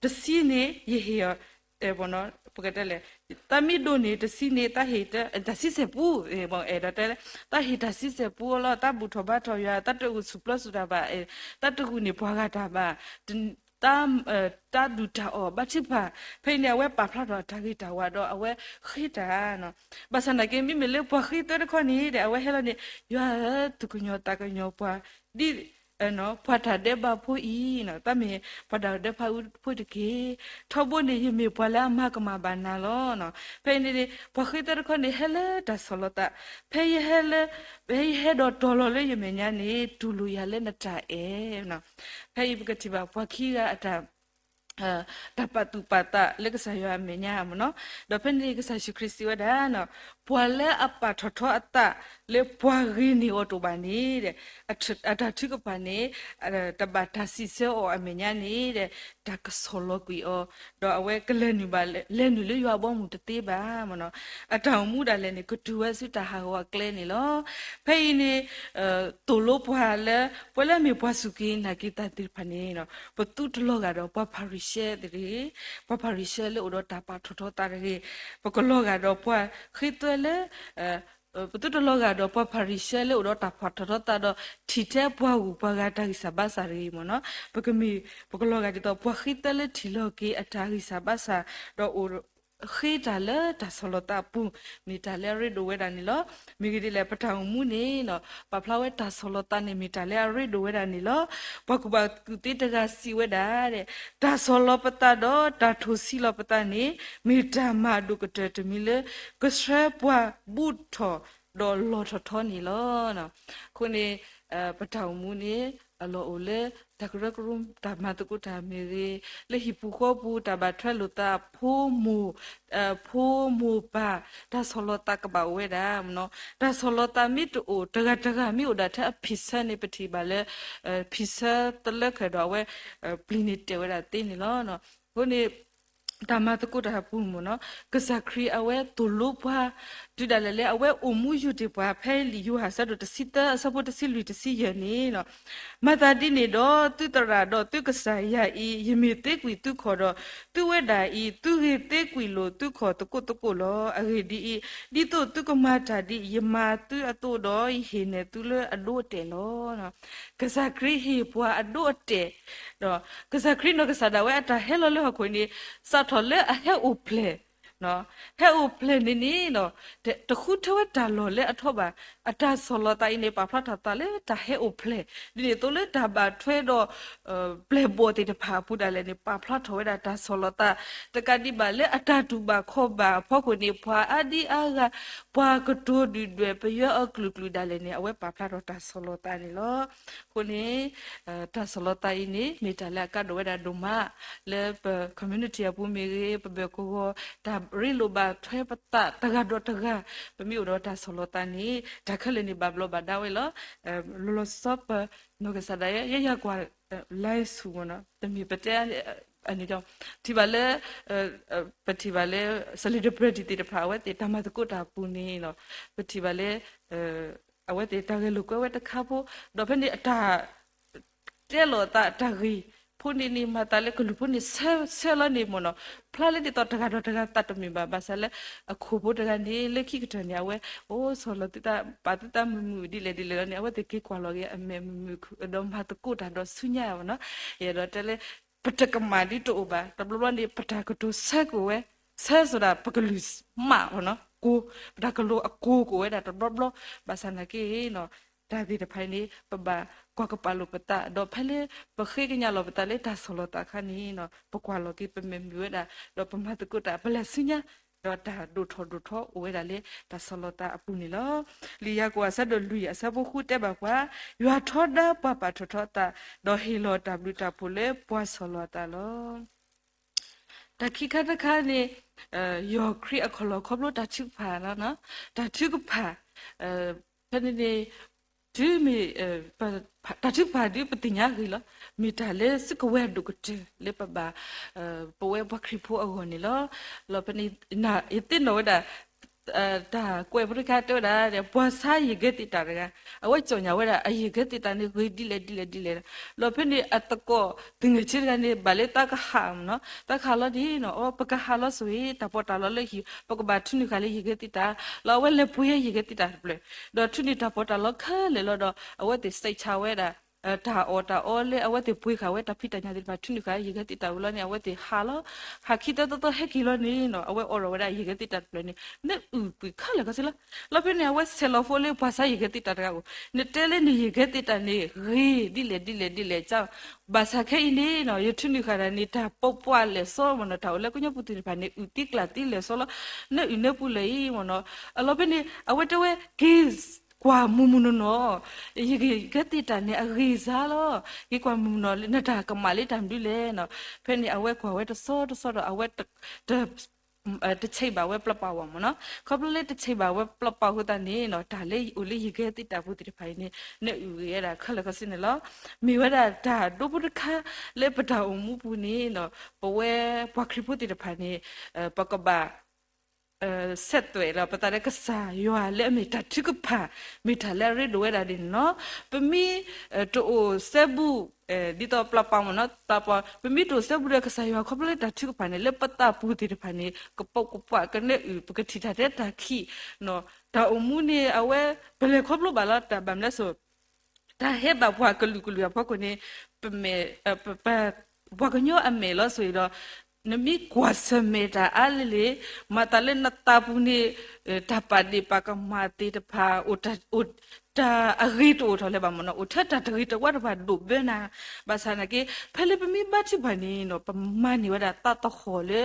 တဆံန့ၣ် ယဟ့ၣ်အီၤ, ပကတဲလဲၣ်, သးမ့ၢ်ဒိးန့ၢ်တဆံန့ၣ် သးဟ့ၣ်တၢ်ဆံဆဲၣ်ပူ, အဲၣ်ဒိးတဲ, သးဟ့ၣ်တၢ်ဆံဆဲၣ်ပူလီၤ, သးဘူၣ်ထီၣ်ဘါထီၣ်ယွၤ, သးတဂုာ်ဆူၣ်ပျီဆူၣ်တၢ်ဘၣ်, သးတဂုာ်န့ၢ်ပှၤဂၤတၢ်ဘၣ်, တၢ်ဒုၣ်တၢ်အီၣ်ဘၣ်တဖၣ်. ဖဲအံၤန့ၣ် အဝဲပာ်ဖျါထီၣ်အတၢ်ဂ့ၤတၢ်ဝါဒီး အဝဲဃ့တၢ်, ဘၣ်ဆၣ်နာ်က့ မ့မ့ၢ်လၢပှၤဃ့သွဲတခီန့ၣ်ဒီး အဝဲဟဲလီၤန့ၣ် ယွၤဧၢ, သူၣ်ကညီၤသးကညီၤပှၤ, ဒ် ပှၤတၢ်ဒဲးဘးဖိအံၤ, တၢ်မ့ၢ်ပှၤတၢ်ဒဲးဘးဖိတက့ၢ်. ထီဘိန့ၣ် ယမ့ၢ်ပှၤလၢအမၤကမၣ်ဘၣ်နၤလီၤ. ဖဲအံၤန့ၣ် ပှၤဃ့သၢတခီန့ၣ် ဟဲလၢတၢ်ဆီၣ်လီၤသး, ဖဲယဟဲလၢ, ဖဲယဟဲဒီးတီၤလီၤလၢယမဲာ်ညါန့ၣ် တူၢ်လိာ်ယၤလၢနတၢ်အဲၣ်. ဖဲအံၤပကထံၣ်ဘၣ်ပှၤခံဂၤအတၢ် တၢ်ပာ်သူၣ်ပာ်သးလၢကစၢ်ယွၤအမဲာ်ညါမ့ၢ်နီၤ. ဒီးဖဲန့ၣ်ကစၢ်ယ့ၣ်ၡူးခရံာ်စံးဝဲဒၣ်, ပှၤလၢအပာ်ထီၣ်ထီအသးလၢပှၤဂ့ၤန့ၢ်အီၤတအိၣ်ဘၣ်န့ၣ်, အတၢ်ထုကဖၣ်န့ၣ် တဘၣ်တၢ်စံးဆၢအီၤအမဲာ်ညါန့ၣ်, တၢ်ကဆီၣ်လီၤကွံာ်အီၤ, ဒီးအဝဲကလဲၤနုာ်ဘၣ်, လဲၤနုာ်လၢယွၤအဘီအမုၢ်တသ့ဘၣ်မ့ၢ်နီၤ. အတၢ်အိၣ်မူဒၣ်လဲာ်န့ၣ် ကတုၤဝဲဆူတၢ်ဟးဂီၤအကျဲန့ၣ်လီၤ. ဖဲအံၤန့ၣ် သိၣ်လိပှၤလၢ ပဝဲလၢအမ့ၢ်ပှၤစူၢ်က့ၤနာ်က့ၤသးသ့ၣ်တဖၣ်န့ၣ်, ပသူတလီၤဂာ်ဒီးပှၤဖၤရံၤၡဲသ့ၣ်တဂ့ၤ, ပှၤဖၤရံၤၡဲလၢအိၣ်ဒီးတၢ်ပာ်ထီၣ်ထီသးတဂ့ၤ, ပကလီၤဂာ်ဒီးပှၤဃ့သွဲလၢ ပသူတလီၤဂာ်ဒီးပှၤဖၤရံၤၡဲလၢအိၣ်ဒီးတၢ်ပာ်ထီၣ်ထီသးဒီး ထံၣ်ထဲပှၤဂုၤပှၤဂၤတၢ်ဂံၢ်စၢ်ဘါစၢ်တဂ့ၤမ့ၢ်နီၤ. ပကမ့ၢ်, ပကလီၤဂာ်ဒ်သိး ပှၤဃ့သွဲလၢထံၣ်လီၤက့ၤအတၢ်ဂံၢ်စၢ်ဘါစၢ်, ဒီးအိၣ်ဃ့တၢ်လၢတၢ်ဆီၣ်လီၤသးအပူၤ, မ့ၢ်တၢ်လၢအရ့ဒိၣ်ဝဲဒၣ်န့ၣ်လီၤ. မ့ၢ်ဂ့ၢ်ဒ်လဲၣ် ပတၢ်အိၣ်မူန့ၣ် ပာ်ဖျါဝဲတၢ်ဆီၣ်လီၤသးန့ၣ် မ့ၢ်တၢ်လၢအရ့ဒိၣ်ဝဲဒၣ်န့ၣ်လီၤ. ပှၤကူၣ်ဘၣ်ကူၣ်သ့တဂၤစံးဝဲဒၣ်, တၢ်ဆီၣ်လီၤပသးဒီးတၢ်ထိၣ်ဆံးလီၤပသးန့ၣ် မ့ၢ်တၢ်မၤအဒိၣ်ကတၢၢ်တမံၤလၢ ကဆှၢပှၤဘူးထီၣ်ဒီးလီၢ်ထီၣ်ထီန့ၣ်လီၤ. အဃိန့ၣ် ပတၢ်အိၣ်မူန့ၣ် အလီၢ်အိၣ်လၢ တၢ်ကရၢကရိ တၢ်မၤသကိးတၢ်မ့ၢ်ဂ့ၤ, လၢဟံၣ်ပူၤဃီပူၤ တၢ်ဘၣ်ထွဲလိာ်သး ဖိမိၢ်, ဖိမိၢ်ပၢ် တၢ်ဆီၣ်လီၤသးကဘၣ်အိၣ်ဝဲဒၣ်မ့ၢ်နီၤ. တၢ်ဆီၣ်လီၤသးမ့ၢ်တအိၣ် တဂၤတဂၤမ့ၢ်အိၣ်ဒၣ်ထဲအဖံးဆၢန့ၣ် ပထံၣ်ဘၣ်လၢ ဖံးဆၢတလၢခဲဒီးအဝဲ ပျံၤန့ၣ်တဲာ်ဝဲဒၣ်သ့န့ၣ်လီၤ. အဃိန့ၣ် တၢ်မၤသကိးတၢ်အပူၤမ့ၢ်နီၤ ကစၢ်ခရံာ်အဝဲသိၣ်လိပှၤ တုၤဒၣ်လဲာ်လၢအဝဲအိၣ်မူယုၢ်တ့ၢ်ပှၤ ဖဲလံာ်ယိၤဟၣ်အဆၢဒိၣ်တဆံသၢ အဆၢဖိတဆံလွံၢ်တဆံယဲၢ်န့ၣ်, မၤသးဒ်န့ၣ်ဒီး သုသရၣ်ဒီးသုကစၢ်ယၤအံၤ ယမ့ၢ်သ့ကွံာ်သုခီၣ်ဒီး သုဝဲဒၣ်အံၤ သုဂ့ၤသ့ကွံာ်လိာ်သုခီၣ်သကိးသကိးလီၤ. အဂ့ၢ်ဒ်အံၤ, ဒ်သိးသုကမၤတၢ်ဒ်ယမၤသုအသိးဒီး ယဟ့ၣ်နဲၣ်သုလၢအဒိအတဲာ်လီၤ. ကစၢ်ခရံာ်ဟ့ၣ်ပှၤအဒိအတဲာ်, ဒီးကစၢ်ခရံာ်နီၢ်ကစၢ်ဒၣ်ဝဲအတၢ်ဟဲလီၤလၢဟီၣ်ခိၣ်န့ၣ် စးထီၣ်လၢအဟဲအိၣ်ဖျဲၣ်, ဟဲအိၣ်ဖျဲၣ်န့ၣ်န့ၣ် တဃုထၢဝဲတၢ်လီၢ်လၢအထီဘၣ်. အတၢ်ဆီၣ်လီၤသးအံၤန့ၣ် ပာ်ဖျါထီၣ်သးလၢတၢ်ဟဲအိၣ်ဖျဲၣ်, ဒ်န့ၣ်အသိးလၢတၢ်ဘၣ်ထွဲဒီး ပျဲၢ်ဘီၣ်သ့ၣ်တဖၣ်အပူၤဒၣ်လဲာ်န့ၣ် ပာ်ဖျါထီၣ်ဝဲဒၣ်တၢ်ဆီၣ်လီၤသး, တကးဒံးဘၣ်လၢအတၢ်တူၢ်ဘၣ်ခီၣ်ဘၣ်အဖီခိၣ်န့ၣ် ပှၤအါဒံအါဂၤ ပှၤကတိၤဒုၣ်ဒွဲၣ်ပယွဲအီၤကလုာ်ကလုာ်ဒၣ်လဲာ်န့ၣ် အဝဲပာ်ဖျါထီၣ်တၢ်ဆီၣ်လီၤသးန့ၣ်လီၤ. အဃိန့ၣ် တၢ်ဆီၣ်လီၤသးအံၤန့ၣ် မ့ၢ်တၢ်လၢအကါဒိၣ်ဝဲဒၣ်ဒိၣ်မး လၢပ community အပူၤမ့ၢ်ဂ့ၤ ပဘၢၣ်ကဝီၤ တၢ်ရ့လိာ်ဘၣ်ထွဲပသးတဂၤဒီးတဂၤ ပမ့ၢ်အိၣ်ဒီးတၢ်ဆီၣ်လီၤသးန့ၣ် တၢ်ခဲလၢာ်န့ၣ်ဘၣ်ဘျီးဘၣ်ဒါဝဲလီၤ. လီၤလီၤဆီဆီ ပနီၢ်ကစၢ်ဒၣ်ယဲ ယဲယၤကွၢ် live ဆူၣ်မ့ၢ်နီၤ တမ့ၢ်ပတဲ အန့ၣ်ဒီး ထံၣ်ဘၣ်လၢ ပထံၣ်ဘၣ်လၢ celebrity သ့ၣ်တဖၣ် အဝဲသ့ၣ်တၢ်မၤသကိးတၢ်အပူၤန့ၣ် ပထံၣ်ဘၣ်လၢ အဝဲသ့ၣ်တၢ်ဂဲၤလိာ်ကွဲဝဲတခါဖိ ဒီးဖဲန့ၣ်အတၢ် တဲလီၤအသးတၢ်ဂ့ၢ်ဖိန့ၣ်န့ၣ် မၤသးလၢကလုၢ်ဖိန့ၣ် ဆၢဆၢလီၤန့ၣ်မ့ၢ်နီၤ ဖျါလၢဒ်သိးတဂၤဒီးတဂၤသးတမုာ်ဘၣ် ဘၣ်ဆၣ်လၢ အခိၣ်ဖိတဂၤန့ၣ် လၢခံကတၢၢ်န့ၣ် အဝဲ အိၣ်ဆီၣ်လီၤသုသး ပာ်သုသးမုာ်မုာ်ဒ်လဲၣ်ဒ်လဲၣ်လီၤန့ၣ် အဝဲသ့ၣ်က့ၤကွၢ်လီၤက့ၤအမဲာ်မုာ်မုာ် ဒီးမၤသကိးတၢ်ဒီးဆူညါမ့ၢ်နီၤ ယအဲၣ်ဒိးတဲလၢ ပတကမၣ်ဒ်တအိၣ်ဘၣ် တဘျီဘျီန့ၣ် ပတၢ်ကတိၤဆၢက့ၤဝဲ ဆၢဆိဒၣ် ပကလုၢ်မးမ့ၢ်နီၤ ကိး ပတၢ်ကတိၤအကိးက့ၤဝဲဒၣ်တဘျီဘျီ ဘၣ်ဆၣ်နာ်က့ တၢ်သ့ၣ်တဖၣ်အံၤန့ၣ် ပဘၣ်ကွၢ်ကပာ်လိာ်ပသး ဒီးဖဲလၢပဃ့ကညးလီၤပသးလၢတၢ်ဆီၣ်လီၤသးအခါန့ၣ် ပကွၢ်လီၤက့ၤပမဲာ်မုာ်ဝဲဒၣ် ဒီးပမၤသကိးတၢ် ပလဲၤဆူညါ ဒီးတၢ်ဒိၣ်ထီၣ်ဒိၣ်ထီအိၣ်ဝဲဒၣ်လၢတၢ်ဆီၣ်လီၤသးအပူၤန့ၣ်လီၤ. လံာ်ယၤကိာ်အဆၢဒိၣ်လွံၢ်အဆၢဖိဃုတဲဘၣ်ပှၤ, ယွၤထီဒါပှၤပာ်ထီၣ်ထီသး, ဒီးဟ့ၣ်လီၤတၢ်ဘျုးတၢ်ဖှိၣ်လၢပှၤဆီၣ်လီၤအသးလီၤ. တၢ်ခံခါတခါန့ၣ် ယီၢ်ခရံာ်အခီၣ်လီၢ်ခီဖျိတၢ်ထုကဖၣ်လီၤ. တၢ်ထုကဖၣ် ဖဲန့ၣ်န့ၣ် တုၤမ့ၢ် တၢ်ထုကဖၣ်ဒ်ပသ့ၣ်ညါဂ့ၤလီၤ. မ့ၢ်တၢ်လၢစုကဝဲၤအဒိၣ်ကတၢၢ်လၢပဘၣ် ပဝဲပှၤခရံာ်ဖိအဂီၢ်န့ၣ်လီၤ. လီၤဖဲန့ၣ် ယသ့ၣ်နီၣ်ဝဲဒၣ် တၢ်ကွဲးဖိတခါတဲဝဲဒၣ် ပှၤဆါယံာ်ကဲသံးတၢ်တဂၤ အဝဲကၠီၣ်ညါဝဲဒၣ် အယံာ်ကဲသံးတၢ်န့ၣ် ဂ့ၤဒ်လဲၣ်ဒ်လဲၣ်ဒ်လဲၣ်. လီၤဖဲန့ၣ် အသကိးသူငယ်ချင်းတဂၤန့ၣ် ဘၣ်လၢသးကဟးမ့ၢ်နီၤ သးကဟးလီၤဒ်နီၤ အီ ပကဟးလီၤဆိၣ်ဂ့ၤ တၢ်ပီးတၢ်လီလၢဟံၣ် ပကဘၣ်ထုးနုာ်ဃာ်လၢယံာ်ကဲသံးတၢ် လီၤအဝဲလဲၤပှ့ၤယံာ်ကဲသံးတၢ်တဖျၢၣ် ဒီးထုးန့ၢ်တၢ်ပီးတၢ်လီခဲလၢာ်လီၤဒီး အဝဲသ့ၣ်စဲးဆါဝဲဒၣ် တၢ်အီၣ်တၢ်အီလၢအဝဲသ့ၣ်ပှ့ၤဃာ်ဝဲတၢ်ဖံးတၢ်ညၣ်သ့ၣ်တဖၣ် ထုးနုာ်ဃာ်ယံာ်ဂဲၤသ့ၣ်တၢ်ဝံၤလီၤန့ၣ် အဝဲသ့ၣ်ဟးလီၤ. ဟးခံသီသၢသီဟဲက့ၤလီၤန့ၣ်နီၤ အဝဲအိးထီၣ်ဝဲဒၣ်ယံာ်ဂဲၤသ့ၣ်တၢ်တဖျၢၣ်န့ၣ် နအုၣ်ကွံာ်ခဲလၢာ်ခဲဆ့လီၤ. လီၤဖဲန့ၣ် အဝဲဆဲးလီၤဖိလၢပှၤဆါယံာ်ဂဲၤသ့ၣ်တၢ်တဂၤအိၣ် နတဲလၢနယံာ်ဂဲၤသ့ၣ်တၢ်န့ၣ် ဂ့ၤဒ်လဲၣ်ဒ်လဲၣ်ဒ်လဲၣ်ကၠၢ် ဘၣ်ဆၣ်ခဲအံၤန့ၣ်နီၤ ယထုးနုာ်ဃာ်တၢ်န့ၣ် တၢ်ပိာ်ပှၢ်လဲၣ်စီမ့ၢ်နီၤ တၢ်အိၣ်လၢကညီပူၤသ့ၣ်တဖၣ်န့ၣ် အုၣ်သံကျၢ်သံလဲၣ်စီလီၤ. နအုၣ်နၢပူၤလၢာ်အံၤမ့ၢ်နီၤ အလီၤဖဲန့ၣ် အဝဲတဲဝဲက့ၤ ကွၢ်မုၢ်မုၢ်နီၢ်နီၢ် ယံာ်ဂဲၤသ့ၣ်တၢ်န့ၣ် အဂ့ၤစ့ၢ်လီၤ. က့ၤကွၢ်မုၢ်မုၢ်နီၢ်နီၢ် နတၢ်ကမၣ်လၢတၢ်မနုၤလဲၣ်နီၤ. ဖဲန့ၣ် အဝဲကွၢ်ဝဲတဆီတဆီဒီး အဝဲ တဆံးဘၣ်ဝဲပျီပာ်ဝဲမ့ၢ်နီၤ. ခီဖျိလၢတဆံးဘၣ်ဝဲပျီပာ်အဃိသတးန့ၣ်နီၤ တၢ်လၢအိၣ်လၢယံာ်ဂဲၤသ့ၣ်တၢ်ဖိသ့ၣ်တဖၣ်အံၤန့ၣ် နအုၣ်ဂ့ၤဝဲဒၣ်ခဲလၢာ်ခဲဆ့န့ၣ်လီၤ. မ့ၢ်ဝဲဒၣ်တၢ်ဒိဖိတခါလၢပတၢ်အိၣ်မူပူၤန့ၣ်နီၤ ပဝဲပှၤခရံာ်ဖိသ့ၣ်တဖၣ်န့ၣ် ပကဘၣ် ဆက်သွယ်လီၤ ပသးလၢကစၢ်ယွၤလၢအမ့ၢ်တၢ်ထုကဖၣ် မ့ၢ်တၢ်လၢအရ့ဒိၣ်ဝဲဒၣ်န့ၣ်နီၤ. ပမ့ၢ် တအိၣ်စဲဘူး ဒ်သိးပျီပာ်မ့ၢ်နီၤ ပမ့ၢ်တအိၣ်စဲဘူးဒီးကစၢ်ယွၤခီဖျိလၢတၢ်ထုကဖၣ်န့ၣ် လၢပသးပူၤသ့ၣ်တဖၣ်န့ၣ် ကပိာ်ကပှၢ်ကနၢအုၣ် ပကထံၣ်တၢ်ထဲတၢ်ခံး တၢ်အိၣ်မူန့ၣ် အဝဲ ပလဲၤခီဖျိဘၣ်လီၤ တၢ်ဘၣ်မနုၤလဲၣ်စိ တၢ်ဟဲဘၣ်ပှၤကလုာ်ကလုာ်အဖီခိၣ်န့ၣ် ပမဲာ် ပ ပှၤကညီအမဲာ်လီၤဆိၣ်ဂ့ၤဒီး နမ့ၢ်ကွၢ်ဆၢၣ်မဲာ်တၢ်အါလၢလံ မၤသးလၢနသးပူၤန့ၣ် တၢ်ပာ်ဒ့ၣ်ပာ်ကမၣ်သ့ၣ်တဖၣ် အိၣ်တၢ်အဂ့ၤတအိၣ်ထီၣ်လၢၤဘၣ်မ့ၢ်နီၤ အိၣ်ထဲတၢ်တဂ့ၤတဝါတဖၣ်ဒိၣ်ဘၢနၤ ဘၣ်ဆၣ်နာ်က့ ဖဲလၢပမ့ၢ်ဘါထုကဖၣ်န့ၣ်နီၤ ပမၤန့ၢ်ဝဲဒၣ်သးသဟီၣ်လၢ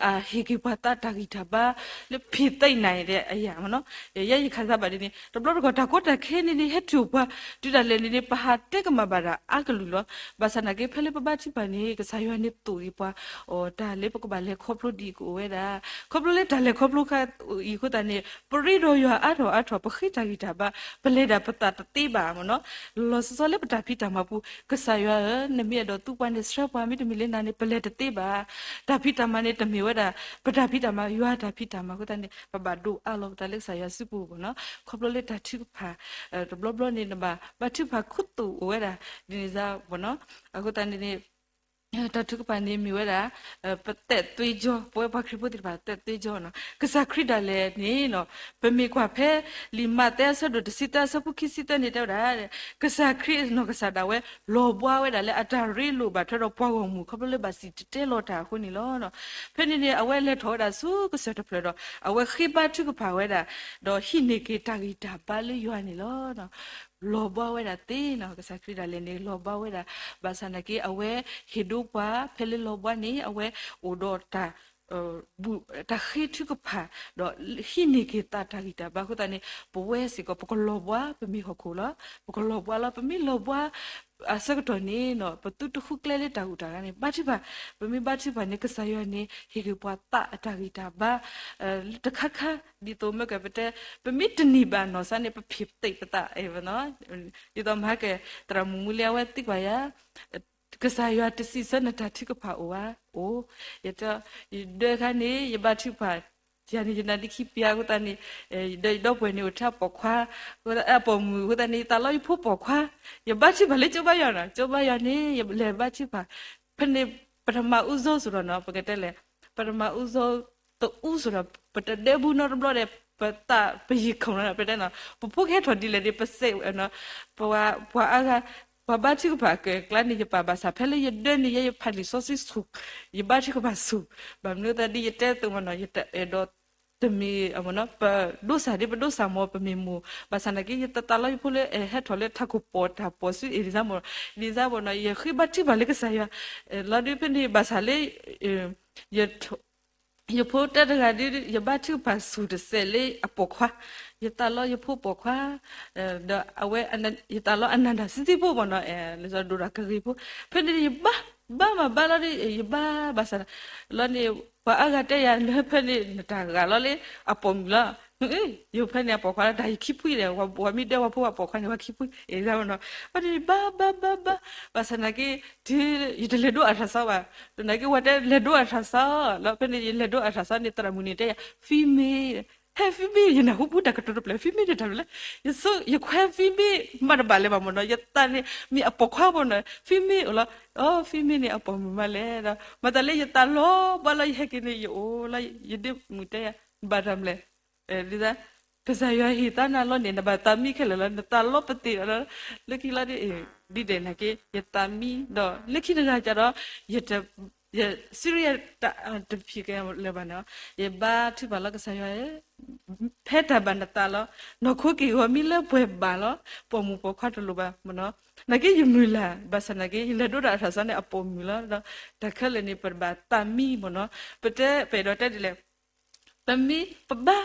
အဟ့ၣ်က့ၤပှၤသးတၢ်ဂံၢ်တၢ်ဘါ လၢ ဖံးသ့ၣ်နၤ အယၤမ့ၢ်နီၤ ယဲယခးသးဘၣ်ဒ်န့ၣ် တဘျီတခီၣ်တၢ်ကီတၢ်ခဲန့ၣ်န့ၣ် ဟဲတုၤအိၣ်ပှၤ တုၤဒၣ်လဲာ်န့ၣ်န့ၣ် ပဟးတဲကမၣ်ဘၣ်တၢ်အါကလုာ်လီၤ. ဘၣ်ဆၣ်နာ်က့ ဖဲလၢပဘါထုကဖၣ်န့ၣ် ကစၢ်ယွၤန့ၣ်သိၣ်ဂ့ၤပှၤ အိၣ်တၢ်လၢပကဘၣ်လဲၤခီဖျိဒ်အံၤကအိၣ်ဝဲဒၣ် ခီဖျိလၢတၢ်လဲၤခီဖျိခါအံၤအဃိသတးန့ၣ် ပရ့ဒီးယွၤအါထီၣ်အါထီၣ် ပဃ့တၢ်ဂံၢ်တၢ်ဘါ ပလဲၤဒၣ်ပသးတသ့ဘၣ်မ့ၢ်နီၤ လီၤလီၤဆီဆီလၢပတၢ်ဖံးတၢ်မၤပူၤ ကစၢ်ယွၤဧၢ နမ့ၢ်အဲၣ်ဒိးသူပှၤန့ၣ် ဆှၢပှၤ မ့တမ့ၢ်လၢနၤန့ၣ် ပလဲၤတသ့ဘၣ်. တၢ်ဖံးတၢ်မၤန့ၣ် တမ့ၢ်ဝဲဒၣ် ပတၢ်ဖံးတၢ်မၤ ယွၤတၢ်ဖံးတၢ်မၤအဃိသတးန့ၣ် ပဘၣ်ဒိးအးလီၤပသးလၢကစၢ်ယွၤစုပူၤမ့ၢ်နီၤ ခီဖျိလၢတၢ်ထုကဖၣ် တဘျီဘျီန့ၣ် နဘၣ်ဘါထုကဖၣ်ခူသူၣ်အိၣ်ဝဲဒၣ် ဒ်န့ၣ်စ့ၢ်မ့ၢ်နီၤ အဃိသတးန့ၣ်န့ၣ် တၢ်ထုကဖၣ်န့ၣ်မ့ၢ်ဝဲဒၣ် ပသက်သွေးကြော ပဝဲပှၤခရံာ်ဖိသ့ၣ်တဖၣ် သက်သွေးကြောနီၤ ကစၢ်ခရံာ်ဒၣ်လဲာ်န့ၣ်နီၤ ပမ့ၢ်ကွၢ်ဖဲလံာ်မးသဲအဆၢဒိၣ်တဆံသၢအဆၢဖိခံဆံသၢန့ၣ်တဲဝဲဒၣ် ကစၢ်ခရံာ်နီၢ်ကစၢ်ဒၣ်ဝဲ လီၤဘှါဝဲဒၣ်လၢအတၢ်ရ့လိာ်ဘၣ်ထွဲဒီးပှၤဂီၢ်မုၢ်ခီဖျိလၢဘၣ်စံၣ်တဲၤတဲလီၤတၢ်အဃိန့ၣ်လီၤ. ဖဲန့ၣ်န့ၣ် အဝဲလဲၤထီၣ်ဝဲဒၣ်ဆူကစၢၢ်တဖျၢၣ်ဒီး အဝဲဃ့ဘါထုကဖၣ်ဝဲဒၣ် ဒီးဟံးန့ၢ်က့ၤတၢ်ဂံၢ်တၢ်ဘါလၢယွၤန့ၣ်လီၤ. လီၤဘှါဝဲဒၣ်သ့နီၤ ကစၢ်ခရံာ်ဒၣ်လဲာ်န့ၣ် လီၤဘှါဝဲဒၣ် ဘၣ်ဆၣ်နာ်က့ အဝဲဟ့ၣ်ဒိပှၤ ဖဲလၢလီၤဘှါန့ၣ် အဝဲအိၣ်ဒီးတၢ် တၢ်ဃ့ထုကဖၣ် ဒီးဟံးန့ၢ်က့ၤသးတၢ်ဂံၢ်တၢ်ဘါအဃိသတးန့ၣ် ပဝဲစ့ၢ်ကီး ပကလီၤဘှါ ပမ့ၢ်ဟီၣ်ခိၣ်လီၤ. ပကလီၤဘှါလီၤ. ပမ့ၢ်လီၤဘှါ အဆၢကတီၢ်န့ၣ်နီၤ ပသုတဃုကျဲလၢတၢ်ဂုၤတၢ်ဂၤန့ၣ် ဘါထုကဖၣ်, ပမ့ၢ်ဘါထုကဖၣ်န့ၣ် ကစၢ်ယွၤန့ၣ် ဟ့ၣ်က့ၤပှၤသးအတၢ်ဂံၢ်တၢ်ဘါ လၢတခါခါ ဒ်သိးမ့ၢ်ကပတဲ ပမ့ၢ်တန့ၢ်ဘၣ်နီၢ်စါန့ၣ် ပဖံးသ့ပသး ဒ်သိးမဟါကဲ သရၣ်မုၣ်မူလံအဝဲသံကွၢ်ယၤ ကစၢ်ယွၤတစံးဆၢနတၢ်ထုကဖၣ်အိၣ်ဧါ, အိၣ်, ယတဲ, ယဒၢခါန့ၣ် ယဘါထုကဖၣ်, ယၤန့ၣ် ယနါဒ့ခံပျၢ်အဃိသတးန့ၣ်, ဒီးယဒီပုၢ်ဝဲၢ်န့ၣ်အိၣ်ထဲအပိာ်ခွါ, အပိာ်မုၣ်အဃိသတးန့ၣ် ယသးလီယဖိပိာ်ခွါ, ယဘါထုကဖၣ်လၢကၠိဘါယွၤနီၤ, ကၠိဘါယွၤန့ၣ် ယလဲၤဘါထုကဖၣ်, ဖဲန့ၣ် ပထမဦးဆုံးဆိုတော့နီၤ ပကတဲလဲၣ်, ပထမဦးဆုံး တဦးဆိုတော့ ပတဒဲဘူးနီတဘျီဒီး ပသးပယံာ်ခုၣ်နီၤ ပတဲနီၤ ပဖိကဟဲထီၣ်ဒ်လဲၣ်န့ၣ် ပစဲးနီၤ ပှၤအါဂၤ ပှၤဘါထုကဖၣ်အကကျါန့ၣ် ယပာ်ဘၣ်ဆၣ် ဖဲလၢယဒၢန့ၣ် ယဲယဖးလံာ်စီဆှံဆူၣ် ယဘါထုကဖၣ်ဆူၣ်, ဘၣ်မနုၤသးဒ်ယတဲအသိးမ့ၢ်နီၤ ယတအဲၣ်ဒိး တမ့ၢ် ပဒိးစၢ်ဒ်ပဒိးစၢ်မ့ၢ် ပမ့ၢ်မိၢ် ဘၣ်ဆၣ်နာ်က့ ယတသးလီယဖိလၢဟဲထီၣ်လၢထးခိၣ်ပီၢ်တၢ်ပီၢ်ဆူအံၤ ဒ်န့ၣ်မ့ၢ် ဒ်န့ၣ်မ့ၢ်နီၤ ယဃ့ဘါထုကဖၣ်လၢကစၢ်ယွၤ လီၤဒုးဖဲန့ၣ် ဘၣ်ဆၣ်လၢ ယဖိတဲတဂၤဒ် ယဘါထုကဖၣ်ဆူၣ်တစဲးလၢအပိာ်ခွါ, ယသးလီယဖိပိာ်ခွါ, ဒီးအဝဲ ယသးလီအနၣ်တၢ်စံသံဖိမ့ၢ်နီၤ လၢဒိၣ်တၢ်ကဂ့ၤဖိ, ဖဲန့ၣ်ယဘါ ဘါမးဘါလီၤဒ် ယဘါဘၣ်ဆၣ်လီၤန့ၣ် ပှၤအါဂၤတဲယၤ နဖဲန့ၣ် နတၢ်ဂၤလီၤလၢအပိာ်မုၣ်လီၤ ယဖဲန့ၣ်အပိာ်ခွါလီၤ တၢ်ယခံဖှံဒီး ပှၤမ့ၢ်ဒၢပှၤဖိအပိာ်ခွါန့ၣ် ပှၤခံဖှံ ဒ်န့ၣ်မ့ၢ်နီၤ ဖဲန့ၣ်ဘါ ဘါ ဘါ ဘါ, ဘၣ်ဆၣ်နာ်က့ တုၤ ယတလဲၤဒိအထၢၣ်စီဘၣ်, နာ်က့ ဝဲတဲလဲၤဒိအထၢၣ်စီလီၤ ဖဲန့ၣ် ယလဲၤဒိအထၢၣ်စီန့ၣ် သရၣ်မုၣ်န့ၣ်တဲယၤ ဖံမ့ၢ် ဟဲ ဖံမ့ၢ် ယနၢ်ဟူပူၤတၢ်ကတိၤတဖျၢၣ် ဖံမ့ၢ်န့ၣ်တၢ်မနုၤလဲၣ်, ယဆိ ယခွဲဖံမ့ၢ်မးတဘၣ်လၢၤဘၣ်မ့ၢ်နီၤ ယသးန့ၣ် မ့ၢ်အပိာ်ခွါမ့ၢ်နီၤ ဖံမ့ၢ်အိၣ်လီၤ, အိ ဖံမ့ၢ်န့ၣ်အပိာ်မုၣ်မးလဲၣ်ဒီး မၤသးလၢယသးလီၤဘၣ်လီၤ ယဟဲက့ၤန့ၣ် ယအိၣ်လီၤ ယဒ့မုၣ်တဲယၤ ဘၣ်တၢ်မနုၤလဲၣ်, ဒ်သိး ကစၢ်ယွၤဟ့ၣ်သးနၤလီၤန့ၣ် နဘၣ်သးမံခဲလၢာ်လီၤ, နသးလီၤပသ့ၣ်လီၤ, လၢခံလီၤဒ် ဒ်ဒဲးနာ်က့ ယသးမံဒီး လၢခံတဂၤကဒီး ယတ ယစံးရတဖံးကလၢၤဘၣ်န့ၣ်, ယဘါထုကဖၣ်လီၤ ကစၢ်ယွၤဧၢ, ဖဲတၢ်ဘၣ်နသးလီၤ, နီၢ်ခိက့ၢ်ဂီၤမံလၢပှဲၤဘၣ်လီၤ, ပိာ်မုၣ်ပိာ်ခွါတလိၣ်ဘၣ်မ့ၢ်နီၤ, နာ်က့ယမုၢ်လၢ် ဘၣ်ဆၣ်နာ်က့ ယလဲၤဒိတၢ်အထီၣ်စ့ၢ်န့ၣ် အပိာ်မုၣ်လီၤ, ဒီးတၢ်ခဲလၢာ်န့ၣ် ပဘၣ်သးမံမ့ၢ်နီၤ, ပတဲပအဲၣ်ဒိးတဲဒ်လဲၣ် ပမ့ၢ် ပဘါ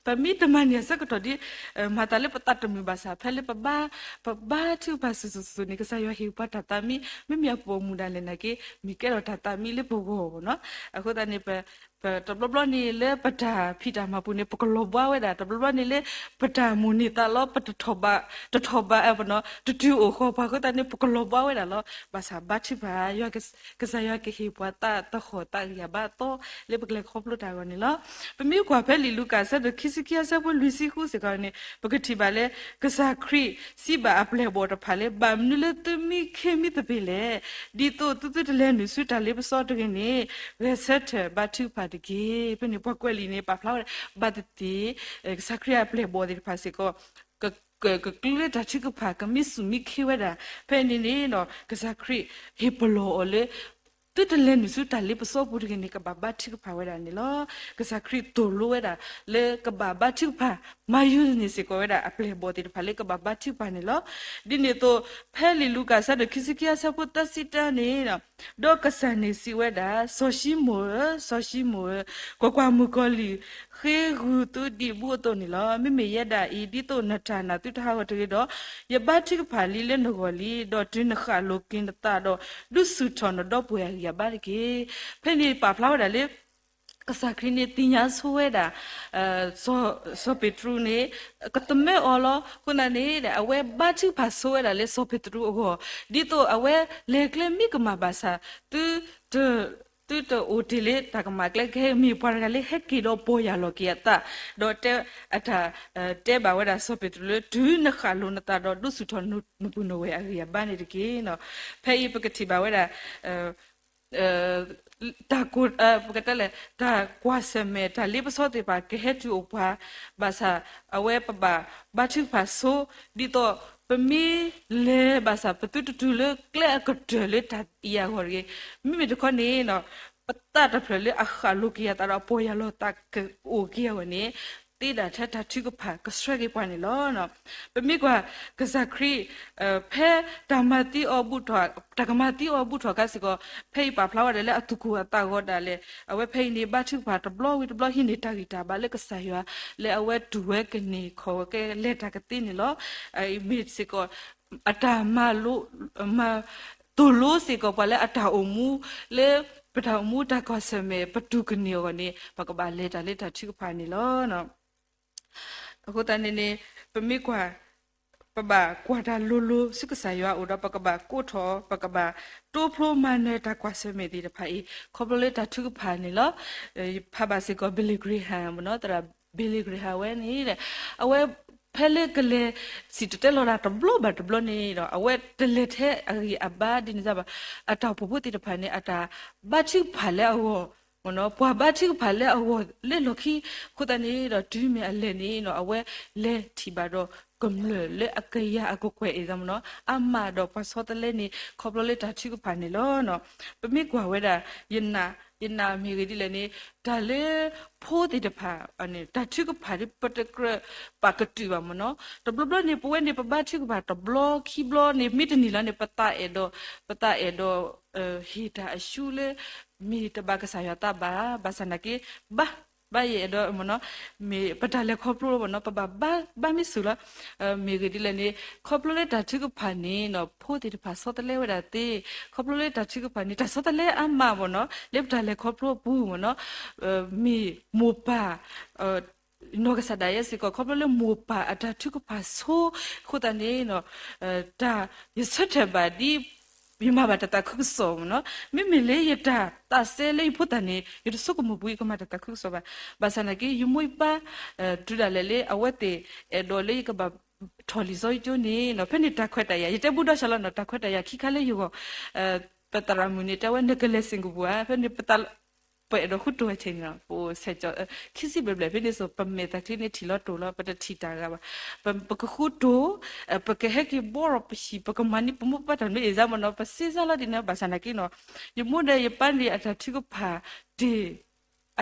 ပမ့ၢ်တမၤန့ၢ်အဆၢကတီၢ်ဒ် မၤသးလၢပသးတမုာ်ဘၣ်ဆၣ် ဖဲလၢပဘါ ပဘါထုကဖၣ်ဆူၣ်ဆူၣ်ဆူၣ်န့ၣ် ကစၢ်ယွၤဟ့ၣ်ပှၤတၢ်သးမံ, မ့မ့ၢ်အပိာ်မုၣ်ဒၣ်လဲာ်နာ်က့ မ့ၢ်ကဲထီၣ်တၢ်သးမံလၢပဂီၢ်မ့ၢ်နီၤ, အဃိသတးန့ၣ် ပ ပတဘျီဘျီန့ၣ်လၢပတၢ်ဖံးတၢ်မၤပူၤန့ၣ် ပကလီၤဘှါဝဲဒၣ်, တဘျီဘျီန့ၣ်လၢ ပတၢ်မိၣ်န့ၢ်သးလီၤ ပတထီၣ်ဘး တထီၣ်ဘး ပတတုၤအိၣ်ဃီၤပှၤအဃိသတးန့ၣ် ပကလီၤဘှါဝဲဒၣ်လီၤ. ဘၣ်ဆၣ်ဘါထုကဖၣ် ကစၢ်ယွၤကဟ့ၣ်ပှၤသးသဟီၣ်သးဂံၢ်အဘါအသီ လၢပကလဲၤခီဖျိတၢ်အဂီၢ်န့ၣ်လီၤ. ပမ့ၢ်ကွၢ်ဖဲလံာ်လူၤကၣ်အဆၢဒိၣ်ခံဆံခံ အဆၢဖိလွံၢ်ဆံဃုစ့ၢ်ကီးန့ၣ် ပကထံၣ်ဘၣ်လၢ ကစၢ်ခရံာ်စံးဘၣ်အပျဲၢ်အဘီၣ်တဖၣ်လၢ ဘၣ်မနုၤလၢသုမံခ့မံသပ့ၤလဲၣ်, ဒ်သိးသုသုတလဲၤနုာ်ဆူတၢ်လ့ပစီတဂ့ၤန့ၣ် ဂဲၤဆၢထၢၣ်ဘါထုကဖၣ်တက့ၢ်. ဖဲန့ၣ်ပှၤကွဲးလံာ်န့ၣ် ပာ်ဖျါဝဲဒၣ် ဘၣ်သ့ၣ်သ့ၣ် ကစၢ်ခရံာ်အပျဲၢ်အဘီၣ်သ့ၣ်တဖၣ်စ့ၢ်ကီး က က ကကျုလၢတၢ်ထုကဖၣ် ကမံဆူၣ်မံခ့ဝဲဒၣ်, ဖဲန့ၣ်န့ၣ် ကစၢ်ခရံာ်ဟ့ၣ်ပလီၢ်အီၤလၢ သုတလဲၤနုာ်ဆူတၢ်လ့ပစီပူၤတဂ့ၤန့ၣ် ကဘၣ်ဘါထုကဖၣ်ဝဲဒၣ်န့ၣ်လီၤ. ကစၢ်ခရံာ်သိၣ်လိဝဲဒၣ် လၢကဘၣ်ဘါထုကဖၣ် မၤယူၤန့ၢ်စ့ၢ်ကီးဝဲဒၣ် အပျဲၢ်အဘီၣ်သ့ၣ်တဖၣ်လၢကဘၣ်ဘါထုကဖၣ်န့ၣ်လီၤ. ဒ်န့ၣ်အသိး ဖဲလံာ်လူၤကၣ်အဆၢဒိၣ်ခံဆံခံ အဆၢဖိသၢဆံတၢန့ၣ် ဒီးကစၢ်န့ၣ်စံးဝဲဒၣ်, စီၤၡံမိၣ်ဧၢ, စီၤၡံမိၣ်ဧၢ, ကွၢ်ကွၢ်, မုၣ်ကီၤလံၢ်ဃ့ဂုာ်သုဒံးဘူးအသိးန့ၣ်လီၤ. မ့မ့ၢ်ယဲဒၣ်အံၤ ဒ်သိးနတၢ်နာ်သုတဟးဂီၤတဂ့ၤဒီး, ယဘါထုကဖၣ်လံလၢနဂီၢ်လံ, ဒီးတုၤနဃၣ်လိာ်က့ၤနသးဒီး, ဒုးဆူၣ်ထီၣ်နဒီပုၢ်ဝဲၢ်အဂံၢ်အဘါတက့ၢ်. ဖဲန့ၣ်ပာ်ဖျါဝဲဒၣ်လၢ ကစၢ်ခရံာ်န့ၣ်သ့ၣ်ညါဆိဝဲဒၣ် စီၤပ့းတရူးန့ၣ် ကသမၢအီၤလီၤ. အဃိသတးန့ၣ် အဝဲဘါထုကဖၣ်ဆိဝဲဒၣ်လၢစီၤပ့းတရူးအဂီၢ်, ဒ်သိးအဝဲလဲၤကျဲမ့ၢ်ကမၣ်ဘၣ်ဆၣ် သုတ သုတအိၣ်တ့ၢ်လၢတၢ်ကမၣ်ကျဲ ကဟဲမ့ၢ်ပှၤတဂၤလၢဟဲက့ၤဒီးပီၢ်ယၢ်လီၤက့ၤအသး, ဒီးတဲအတၢ် တဲဘၣ်ဝဲဒၣ်စီၤပ့းတရူးလၢ တုၤနဃၣ်လိာ်နသးဒီး ဒုးဆူၣ်ထီၣ်နပုၢ်နဝဲၢ်အဂံၢ်အဘါန့ၣ်တက့ၢ်. ဖဲအံၤပကထံၣ်ဘၣ်ဝဲဒၣ် တၢ်ကိၢ် ပကတဲလဲၣ် တၢ်ကွၢ်ဆၢၣ်မဲာ် တၢ်လ့ပစီသ့ၣ်တဖၣ် ကဟဲတုၤအိၣ်ပှၤ, ဘၣ်ဆၣ် အဝဲပဘၣ်ဘါထုကဖၣ်ဆိ, ဒ်သိးပမ့ၢ်လဲၤဘၣ်ဆၣ် ပသုတတုၤလၢကျဲအကတၢၢ်လၢတၢ်အံၤအဂီၢ်တဂ့ၤ. မ့မ့ၢ်တခီန့ၣ် ပသးတဖျၢၣ်လၢအဃၣ်လိာ်က့ၤအသးဒီး အပီၢ်ယၢ်လီၤသးကအိၣ်က့ၤအဂီၢ်န့ၣ် သ့ဒၣ်ထဲတၢ်ထုကဖၣ်ကဆှၢက့ၤပှၤန့ၣ်လီၤ. ပမ့ၢ်ကွၢ် ကစၢ်ခရံာ် ဖဲတၢ်မၤသံအီၤဘူးထီၣ် တၢ်ကမၤသံအီၤဘူးထီၣ်အခါစ့ၢ်ကီး ဖဲအံၤပာ်ဖျါဝဲဒၣ်လၢအသူၣ်ကိၢ်အသးဂီၤဒၣ်လဲာ် အဝဲဖဲအံၤန့ၣ် ဘါထုကဖၣ်တဘျီဝံၤတဘျီ ဟံးန့ၢ်တၢ်ဂံၢ်တၢ်ဘါလၢကစၢ်ယွၤ လၢအဝဲတူၢ်ဝဲကန့ၢ်ခီၣ်ဝဲကလဲၤတၢ်ကသ့န့ၣ်လီၤ. မ့ၢ်စ့ၢ်ကီး အတၢ်မၤလိ မၤ သိၣ်လိစ့ၢ်ကီးပှၤလၢအတၢ်အိၣ်မူ လၢ ပတၢ်အိၣ်မူတၢ်ကွၢ်ဆၢၣ်မဲာ် ပတူၢ်ကန့ၢ်အဂီၢ်န့ၣ် ပကဘၣ်လဲၤတၢ်လၢတၢ်ထုကဖၣ်န့ၣ်လီၤ. အဃိသတးန့ၣ်န့ၣ် ပမ့ၢ်ကွၢ် ပဘၣ်ကွၢ်တၢ်လိၤလိၤဆူကစၢ်ယွၤအအိၣ်ဒီး ပကဘၣ်ကိးထီၣ် ပကဘၣ်တိဖျိမၤနၢၤတၢ်ကွၢ်ဆၢၣ်မဲာ်သ့ၣ်တဖၣ်အံၤ ခီဖျိလၢတၢ်ထုကဖၣ်န့ၣ်လီၤ. ယဖးဘၣ်စ့ၢ်ကီး Billy Graham မ့ၢ်နီၤ သရၣ် Billy Graham ဝဲန့ၣ် အဝဲဖဲလၢကလဲၤစံၣ်တဲၤတဲလီၤတၢ်တဘျီဘၣ်တဘျီန့ၣ်ဒီး အဝဲတလဲၤထဲအဂံၢ်အဘါဒ်န့ၣ်ဘၣ်. အတၢ်အိၣ်ဖှိၣ်ဖိသ့ၣ်တဖၣ်န့ၣ် အတၢ်ဘါထုကဖၣ်လၢအဂီၢ် ပှၤဘါထုကဖၣ်လၢအဂီၢ်လၢလီၢ်ခံ အဃိသတးန့ၣ်ဒီး တုၤမ့ၢ်အလဲၤန့ၣ်ဒီး အဝဲလဲၤထံၣ်ဘၣ်ဒီးကမျၢၢ်လၢအကယၤအကကွဲၢ်အံၤသးမ့ၢ်နီၤ အါမးဒီးပှၤဆီတလဲန့ၣ် ခီဖျိလၢတၢ်ထုကဖၣ်န့ၣ်လီၤ. ပမ့ၢ်ကွၢ်ဝဲဒၣ် ယနာ် ယနာ်မ့ၢ်ဂ့ၤဒ်လဲၣ်န့ၣ် တၢ်လၢဖိသ့ၣ်တဖၣ်န့ၣ် တၢ်ထုကဖၣ်ဒ်ပတကြၢးပာ်ကတုာ်ဘၣ်မ့ၢ်နီၤ တဘျီဘျီန့ၣ် ပဝဲန့ၣ် ပဘါထုကဖၣ်တဘျီခံဘျီန့ၣ် မ့ၢ်တန့ၢ်လီၤန့ၣ် ပသးအဲၣ်ဒိး ပသးအဲၣ်ဒိး ဟ့ၣ်တၢ်အရှုံးလၢ မ့ၢ်တဘၣ်ကစၢ်ယွၤသးဘၣ် ဘၣ်ဆၣ်နာ်က့ ဘါ ဘါယအဲၣ်ဒိးမ့ၢ်နီၤ မ့ၢ်ပတၢ်လဲၤခီဖျိမ့ၢ်နီၤ ပဘၣ်ဘါ ဘါမ့ၢ်စူၤလီၤ မ့ၢ်ဂ့ၤဒ်လဲၣ်န့ၣ် ခီဖျိလၢတၢ်ထုကဖၣ်န့ၣ်နီၤ ဖိသ့ၣ်တဖၣ်ဆီတလဲဝဲဒၣ်သ့ ခီဖျိလၢတၢ်ထုကဖၣ်န့ၣ် တၢ်ဆီတလဲအါမးမ့ၢ်နီၤ လၢပတၢ်လဲၤခီဖျိအပူၤမ့ၢ်နီၤ မ့ၢ်မိၢ်ပၢ် နီၢ်ကစၢ်ဒၣ်ယဲစ့ၢ်ကီး ခီဖျိလၢမိၢ်ပၢ်အတၢ်ထုကဖၣ်ဆိ အဃိသတးန့ၣ် တၢ်ယဆၢထၢၣ်ဘၣ်ဒ် ယမၤဘၣ်တၢ်သးခုကစီၣ်မ့ၢ်နီၤ မ့မ့ၢ်လၢယတၢ်သးစဲလၢယဖိသၣ်န့ၣ် ယတဆိကမိၣ်ပူၤ ယကမၤတၢ်သးခုကစီၣ်ဘၣ်. ဘၣ်ဆၣ်နာ်က့ ယမိၢ်ယပၢ် တုၤဒၣ်လဲာ်လၢအဝဲသ့ၣ်အဲၣ်ဒိးလၢယကဘၣ်ထီၣ်လံာ်စီဆှံကၠိန့ၣ်နီၤ ဖဲန့ၣ်တၢ်ခွဲးတၢ်ယာ် ယတဲဘူးဒီးစၢ်လီၤနီၤ တၢ်ခွဲးတၢ်ယာ်ခံခါလၢယဂီၢ် ပသရၣ်မုၣ်န့ၣ် တဲဝဲနကလဲၤ Singapore ဧါ ဖဲန့ၣ်ပသး ပအဲၣ်ဒိးဃုတိၤအဆဲန့ၣ်လီၤ. ပအိၣ်ဆဲးကၠီ ခံဆံဘျဲၣ်ဘျဲၣ်ဖဲန့ၣ်စိၤ ပမဲာ်သးချံန့ၣ်ထံၣ်လီၤတိၢ်လီၤ, ပတထံၣ်တၢ်ဂၤဘၣ်. ပကဃုတိၤ, ပကဟဲက့ၤဘီရီၣ်ပဟံၣ်, ပကမၤန့ၢ်ပမိၢ်ပပၢ်တၢ်မ့ၢ်အ့ၣ်စါမနီၤ, ပစ့စါလီၤဒ်န့ၣ် ဘၣ်ဆၣ်နာ်က့နီၤ, ယမိၢ်ဒီးယပၢ်န့ၣ်အတၢ်ထုကဖၣ်တ့ၢ်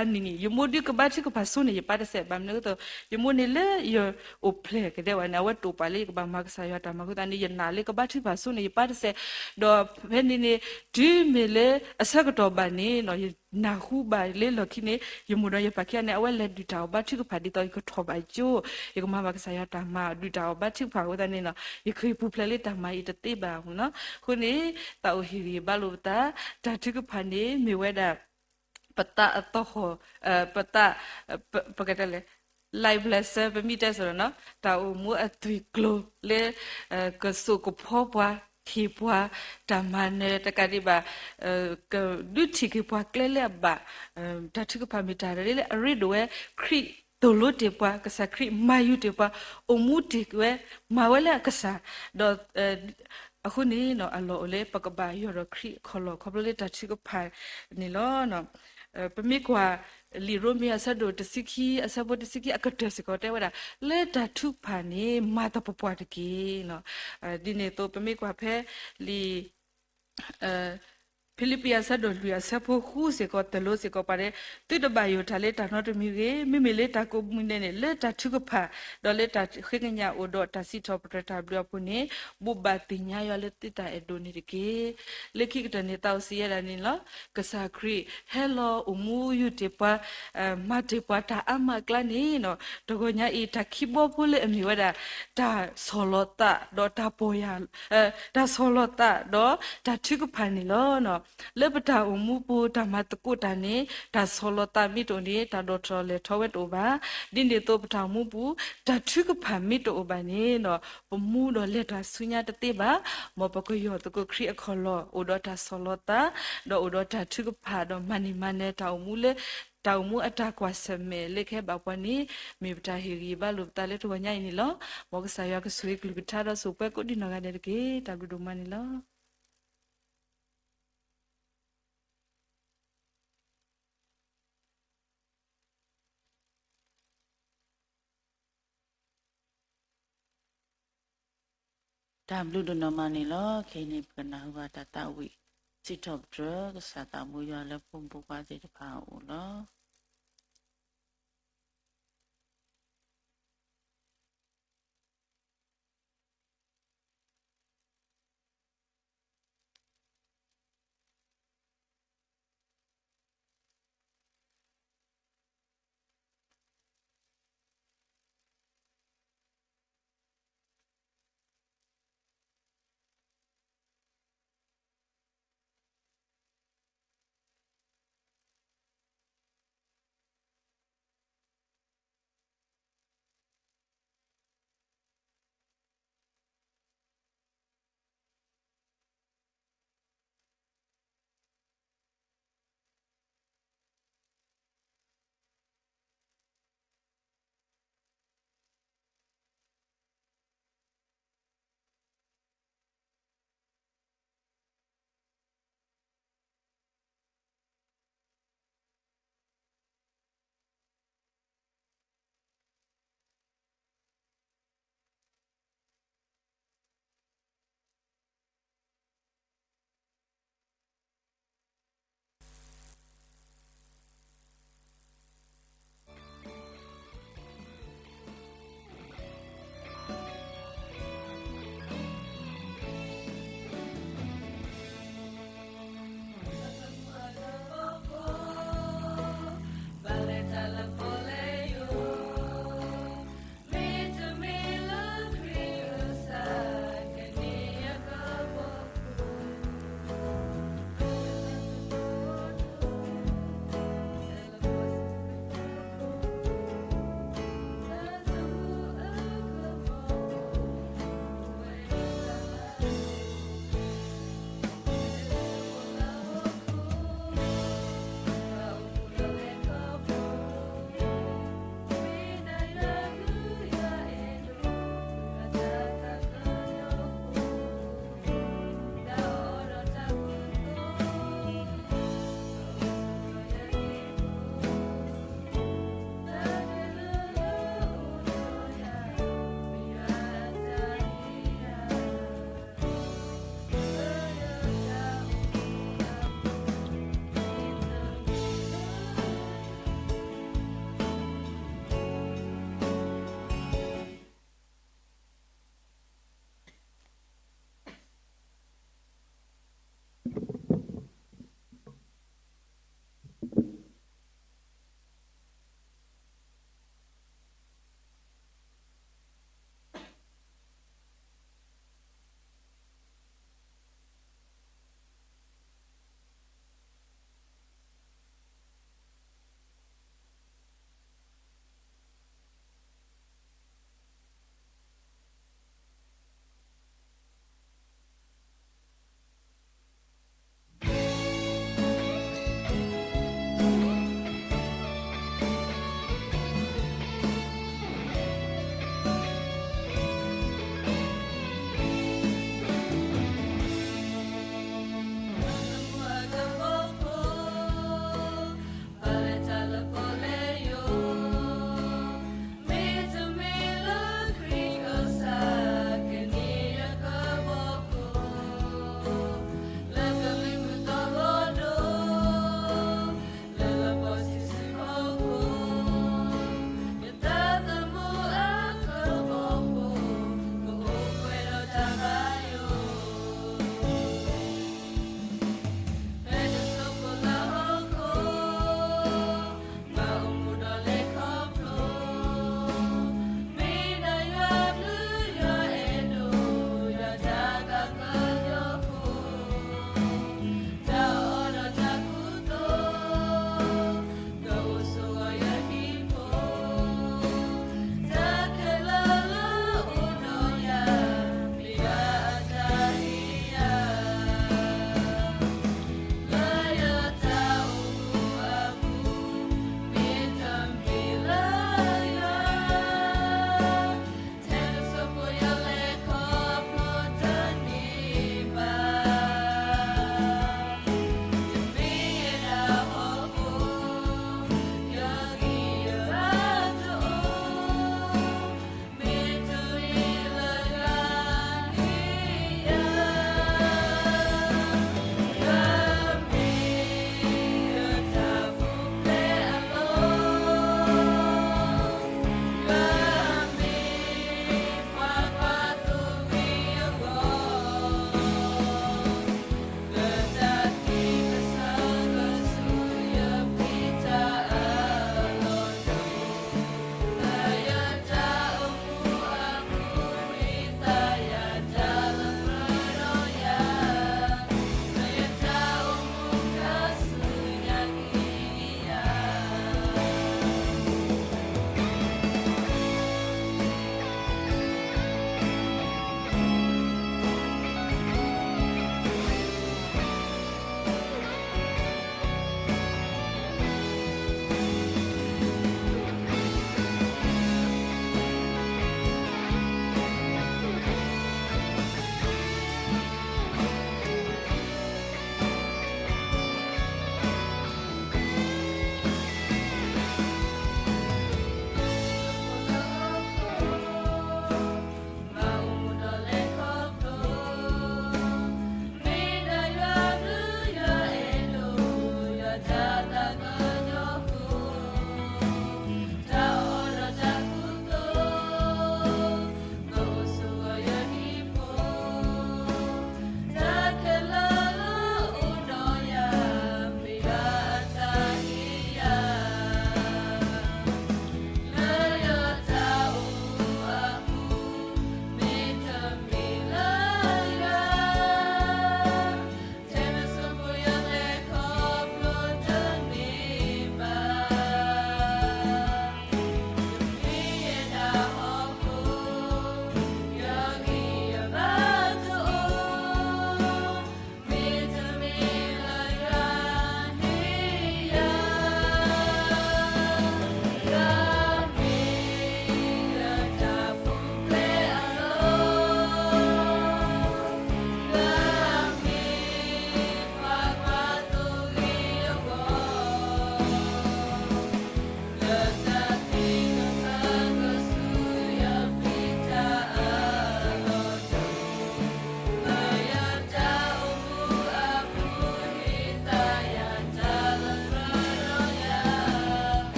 အနံၣ်န့ၣ် ယမိၢ်ဒုးကဘါထုကဖၣ်ဆိန့ၣ် ယပၢ်တစဲးဘၣ်မနုၤအသိး, ယမိၢ်န့ၣ်လၢယအိၣ်ဖျဲၣ်ကဒဲဝဲန့ၣ် အဝဲတိာ်ပာ်လၢယကဘၣ်မၤကစၢ်ယွၤတၢ်မၤအဃိသတးန့ၣ် ယနာ်လၢကဘါထုကဖၣ်ဆိန့ၣ် ယပၢ်တစဲး, ဒီးဖဲန့ၣ်န့ၣ် တုၤမ့ၢ်လၢအဆၢကတီၢ်ဘၣ်န့ၣ်နီၤ ယနၢ်ဟူဘၣ်လၢလီၢ်ခံန့ၣ် ယမိၢ်ဒီးယပၢ်ခံဂၤန့ၣ် အဝဲလဲၤဒုးတၢ်အီၣ်ဘါထုကဖၣ်ဒ်သိးယကထီၣ်ဘၣ်ကၠိ, ယကမၤဘၣ်ကစၢ်ယွၤတၢ်မၤ ဒုးတၢ်အီၣ်ဘါထုကဖၣ်အဃိသတးန့ၣ်နီၤ ယဃ့ၢ်ပူၤဖျဲးလၢတၢ်မၤအံၤတသ့ဘၣ်နီၤ. အဃိန့ၣ် သးအိၣ်ဟ့ၣ်ဂံၢ်ဘါလိာ်ပသး, တၢ်ထုကဖၣ်န့ၣ် မ့ၢ်ဝဲဒၣ် ပသးအသဟီၣ်, ပသး, ပကတဲလဲၣ် life lesson ပမ့ၢ်တဲစ့ၢ်ကီးနီၤ တၢ်အိၣ်မူအသွံၣ်ကျိၤလၢ ကစိာ်ကဖီပှၤ, ဟ့ၣ်ပှၤတၢ်မၤနၢၤတကးဒံးဘၣ်, ကဒုးထံၣ်က့ၤပှၤကျဲလၢအဘၣ်, တၢ်ထုကဖၣ်မ့ၢ်တၢ်လၢအရ့ဒိၣ်ဝဲ, ခရံာ်သိၣ်လိတ့ၢ်ပှၤ, ကစၢ်ခရံာ်မၤယူၤတ့ၢ်ပှၤ, အိၣ်မူတ့ၢ်ဝဲ, မၤဝဲလၢအကစၢ်, ဒီး အဃိန့ၣ်နီၤ အလီၢ်အိၣ်လၢပကဘၣ်ယီၢ်ဒီးခရံာ်အခီၣ်လီၢ် ခီဖျိလၢတၢ်ထုကဖၣ်န့ၣ်လီၤ. ပမ့ၢ်ကွၢ်လံာ်ရိမ့ၤအဆၢဒိၣ်တဆံခံ အဆၢဖိတဆံခံ အကတၢၢ်စ့ၢ်ကီးတဲဝဲဒၣ် လၢတၢ်ထုကဖၣ်န့ၣ် မၤသပှၢ်ပှၢ်တက့ၢ်. ဒ်န့ၣ်အသိး ပမ့ၢ်ကွၢ်ဖဲလံာ် ဖံလံးပံးအဆၢဒိၣ်လွံၢ်အဆၢဖိဃုစ့ၢ်ကီး သိၣ်လိစ့ၢ်ကီးပှၤတဲ, သုတဘၣ်ယိၣ်တၢ်လၢတၢ်နီတမံၤတဂ့ၤ, မ့မ့ၢ်လၢတၢ်ကိးမံၤဒဲးန့ၣ် လၢတၢ်ထုကဖၣ်, ဒီးလၢတၢ်ဃ့ကညးအိၣ်ဒီးတၢ်စံးထီၣ်ပတြၢၤတၢ်ဘျုးအပူၤန့ၣ် ဘိးဘၣ်သ့ၣ်ညါယွၤလၢသုတၢ်အဲၣ်ဒိးန့ၣ်တက့ၢ်. လၢခံကတၢၢ်န့ၣ် သးအိၣ်စံးယဲဒၣ်န့ၣ်လီၤ. ကစၢ်ခရံာ်ဟဲလီၤအိၣ်မူယုာ်တ့ၢ်ပှၤ, မၤတ့ၢ်ပှၤတၢ်အါမးအကျါန့ၣ်နီၤ, တဂီၤညါအံၤ တၢ်ခံဘီဖိလၢအမ့ၢ်ဝဲဒၣ် တၢ်ဆီၣ်လီၤသးဒီးတၢ်ပီၢ်ယၢ်, တၢ်ဆီၣ်လီၤသးဒီးတၢ်ထုကဖၣ်န့ၣ်လီၤ. လၢပတၢ်အိၣ်မူပူၤ တၢ်မၤသကိးတၢ်န့ၣ် တၢ်ဆီၣ်လီၤသးမ့ၢ်တအိၣ်န့ၣ် တၢ်ဒိၣ်ထီၣ်လဲၢ်ထီၣ်ဝဲတအိၣ်ဘၣ်. ဒ်န့ၣ်အသိး ပတၢ်အိၣ်မူပူၤ တၢ်ထုကဖၣ်မ့ၢ်တအိၣ်ဘၣ်န့ၣ်ဒီး ပမူဒီးလဲၤတၢ်ဆူညါတသ့ဘၣ်. မ်ပကယီၢ်သကိးခရံာ်အခီၣ်လီၢ် အိၣ်ဒီးတၢ်ဆီၣ်လီၤသး, ဒီးအိၣ်ဒီးတၢ်ထုကဖၣ် ဒီးမၤန့ၢ်မၤနၢၤတၢ်အိၣ်မူလၢ တၢ်အိၣ်မူအတၢ်ကွၢ်ဆၢၣ်မဲာ်လၢကဟဲဘၣ်ပှၤန့ၣ် မ့ၢ်ပတၢ်ဟ့ၣ်ဂံၢ်ဘါလိာ်ပသးလၢတဂီၤညါအံၤန့ၣ်လီၤ. မ်ကစၢ်ယွၤကဆိၣ်ဂ့ၤကလုၢ်ကထါဒီးဆိၣ်ပှဲၤကိးဒံနီၢ်ဂၤဒဲးတက့ၢ်. တၢ်ဘျုးဒိၣ်မးန့ၣ်လီၤ. တၢ်ဘျုးဒိၣ်နီၢ်မးန့ၣ်လီၤ. ခဲအံၤန့ၣ် ပကနၢ်ဟူဘၣ်တၢ်သးဝံၣ်စံးထီၣ်ပတြၢၤ ကစၢ်သးဘိယွၤလၢပဖိမုၣ်ဖိခွါသ့ၣ်တဖၣ်အအိၣ်လီၤ.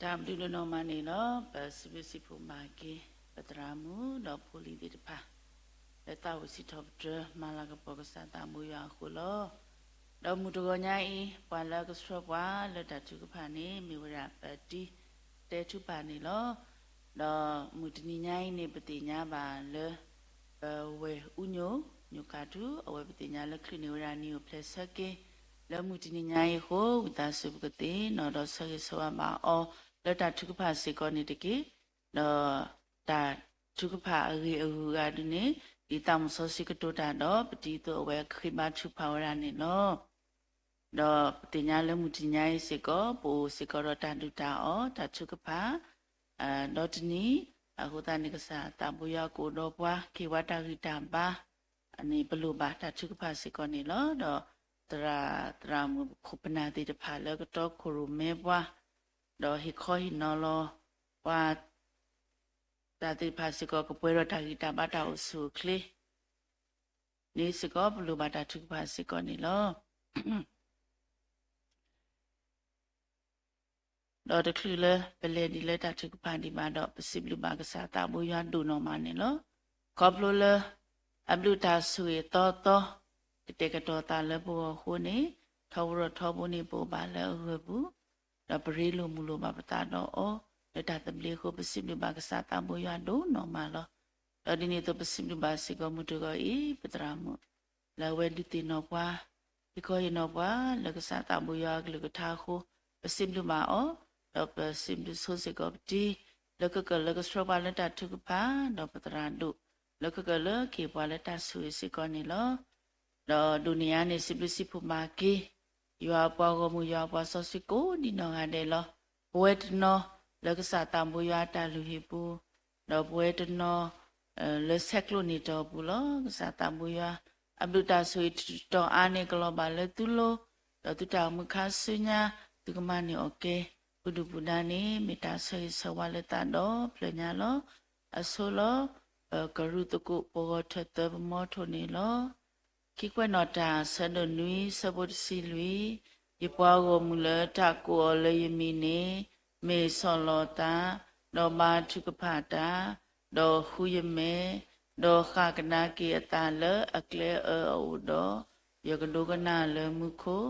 တၢ်ဘျုးဒိၣ်နီၢ်မးန့ၣ်လီၤ. ပစံးဘျုးစံးဖှိၣ်မၤက့ၤ ပသရၣ်မုၣ်ဒီးဖိလံၤသ့ၣ်တဖၣ် လၢသးဝံၣ်စံးထီၣ်ပတြၢၤ မၤလၤကပီၤကစၢ်သးဘိယွၤအဃိလီၤ. ဒီးမုၢ်တဂီၤညါအံၤ ပှၤလၢအကဆှၢပှၤလၢတၢ်ထုကဖၣ်န့ၣ် မ့ၢ်ဝဲဒၣ်ပတံၤတဲထုကဖၣ်န့ၣ်လီၤ. ဒီးမုၢ်တနံၤညါအံၤန့ၣ် ပသ့ၣ်ညါဘၣ်လၢ ပဝဲၢ်အူညိၣ် ညိၣ်ကၢ်ထူ အဝဲပသ့ၣ်ညါလၢချုးန့ၢ်ဝဲဒၣ်နံၣ်အိၣ်ဖျဲၣ်ဆၢက့ၤ လၢမုၢ်တနံၤညါအံၤအဃိ ဝံသးစူၤပကသ့ၣ်နီၣ်ဒီးဆၢဂ့ၤဆၢဝါဘၣ်အီၤ လၢတၢ်ထုကဖၣ်စ့ၢ်ကီးန့ၣ်တက့ၢ်. ဒီးတၢ်ထုကဖၣ်အဂ့ၢ်အဂုၤအဂၤဒုန့ၣ် ဒ်သးမုၢ်စီဆှံကတိၤတၢ်ဒီး ပတံၤအသိးအဝဲဃ့ဘါထုကဖၣ်ဝဲဒၣ်န့ၣ်လီၤ. ဒီးပသ့ၣ်ညါလၢမုၢ်တနံၤညါအံၤစ့ၢ်ကီး ပအိၣ်စ့ၢ်ကီးဒီးတၢ်ဒုၣ်တၢ်အီၣ် တၢ်ထုကဖၣ် ဒီတနံၤ, အဃိသတးန့ၣ် ကစၢ်သးဘိယွၤကအိၣ်ဒီးပှၤ ကဟ့ၣ်ပှၤတၢ်ဂံၢ်တၢ်ဘါန့ၣ် ပလိၣ်ဘၣ်တၢ်ထုကဖၣ်စ့ၢ်ကီးန့ၣ်လီၤ. ဒီးသရၣ်သရၣ်မုၣ်ပခိၣ်ပနၢ်သ့ၣ်တဖၣ်လၢကတီခိၣ်ရိၣ်မဲပှၤ, ဒီးဟ့ၣ်ခီဟ့ၣ်နီၤလီၤပှၤ တၢ်သ့ၣ်တဖၣ်စ့ၢ်ကီး ကပှဲၤဒီးတၢ်ဂံၢ်တၢ်ဘါတၢ်အိၣ်ဆူၣ်အိၣ်ချ့ န့ၣ်စ့ၢ်ကီးပလိၣ်ဘၣ်တၢ်ထုကဖၣ်စ့ၢ်ကီးန့ၣ်လီၤ. ဒီးတချုးလၢပလဲၤဒံးလၢတၢ်ထုကဖၣ်ဒံးဘၣ်ဒီး ပစံးဘျုးဘၣ်ကစၢ်သးဘိယွၤဒိၣ်နီၢ်မးန့ၣ်လီၤ. ခီဖျိလၢ အဘျုးတၢ်ဆိၣ်ဂ့ၤအသီသီ ကတဲာ်ကတီၤသးလၢပဂီၢ်အဃိန့ၣ်, ထီဘိဒီးထီဘိန့ၣ် ပအိၣ်ဘၣ်လၢအဂၢၢ်ပူၤ, ဒီးပရ့လိာ်မုာ်လိာ်ဘၣ်ပသးဒီးအီၤ လၢတၢ်သဘျ့အဃိ ပစံးဘျုးဘၣ်ကစၢ်သးဘိယွၤဒိၣ်နီၢ်မးလီၤ. ဒီးဒ်န့ၣ်အသိး ပစံးဘျုးဘၣ်စ့ၢ်ကီးမုၢ်တဂီၤအံၤ ပသရၣ်မုၣ် လၢအဝဲဒုးသ့ၣ်နီၣ်ပှၤ, ဟ့ၣ်ခီဟ့ၣ်နီၤပှၤ လၢကစၢ်သးဘိယွၤအကလုၢ်ကထါအဃိ ပစံးဘျုးဘၣ်အီၤ, ဒီးပစံးဘျုးဆိစ့ၢ်ကီးပတံၤ လၢကကၢၢ်လၢကဆှၢပှၤလၢတၢ်ထုကဖၣ်, ဒီးပသရၣ်ဒိၣ် လၢကကၢၢ်လၢကဟ့ၣ်ပှၤလၢတၢ်ဆိၣ်ဂ့ၤစ့ၢ်ကီးန့ၣ်လီၤ. ဒီးဒိၣ်န့ၢ်အါန့ၣ် စံးဘျုးစံးဖှိၣ်မၤက့ၤ ယွၤအပှၤဂီၢ်မုၢ် ယွၤအပှၤစီဆှံကိးဒံနီၢ်ဂၤဒဲးလီၤ. ပဝဲတနီၤ လၢကစၢ်သးဘိယွၤအတၢ်လုၢ်ဟံၣ်ပူၤ, ဒီးပဝဲတနီၤ လၢဆဲးကျိးန့ၢ်တီၢ်ပူၤလီၤ. ကစၢ်သးဘိယွၤ အဘျုးတၢ်ဆိၣ်ဂ့ၤတတီၤအါန့ၣ် ကလီၤဘၣ်လၢသုလိၤ, ဒီးသုတၢ်အိၣ်မူခါဆူညါ သုကမၤန့ၢ်အီၣ်ကဲ ပဒုၣ်ပဒါန့ၣ် မ့ၢ်တၢ်ဆၢဂ့ၤဆၢဝါလၢသးဒီဖျၢၣ်ညါလီၤ. အဆိလီၤ. ပကရူၢ်သကိး ပဂီၤထၢၣ်သၢပမီထိၣ်န့ၣ်လီၤ. ခံကွဲးနီၣ်တၢ် ဆၢဒိၣ်နွံ ဆၢဖိတဆံလွံၢ်, ယပှၤဂီၢ်မုၢ်လၢတၢ်ကိးအီၤလၢယမံၤန့ၣ် မ့ၢ်ဆီၣ်လီၤသး, ဒီးဘါထုကဖၣ်တၢ်, ဒီးဃုယမဲာ်, ဒီးဃၣ်ကဒါက့ၤအသးလၢအကျဲအၢအအိၣ်ဒီး, ယကဒိကနၣ်လၢမူခိၣ်,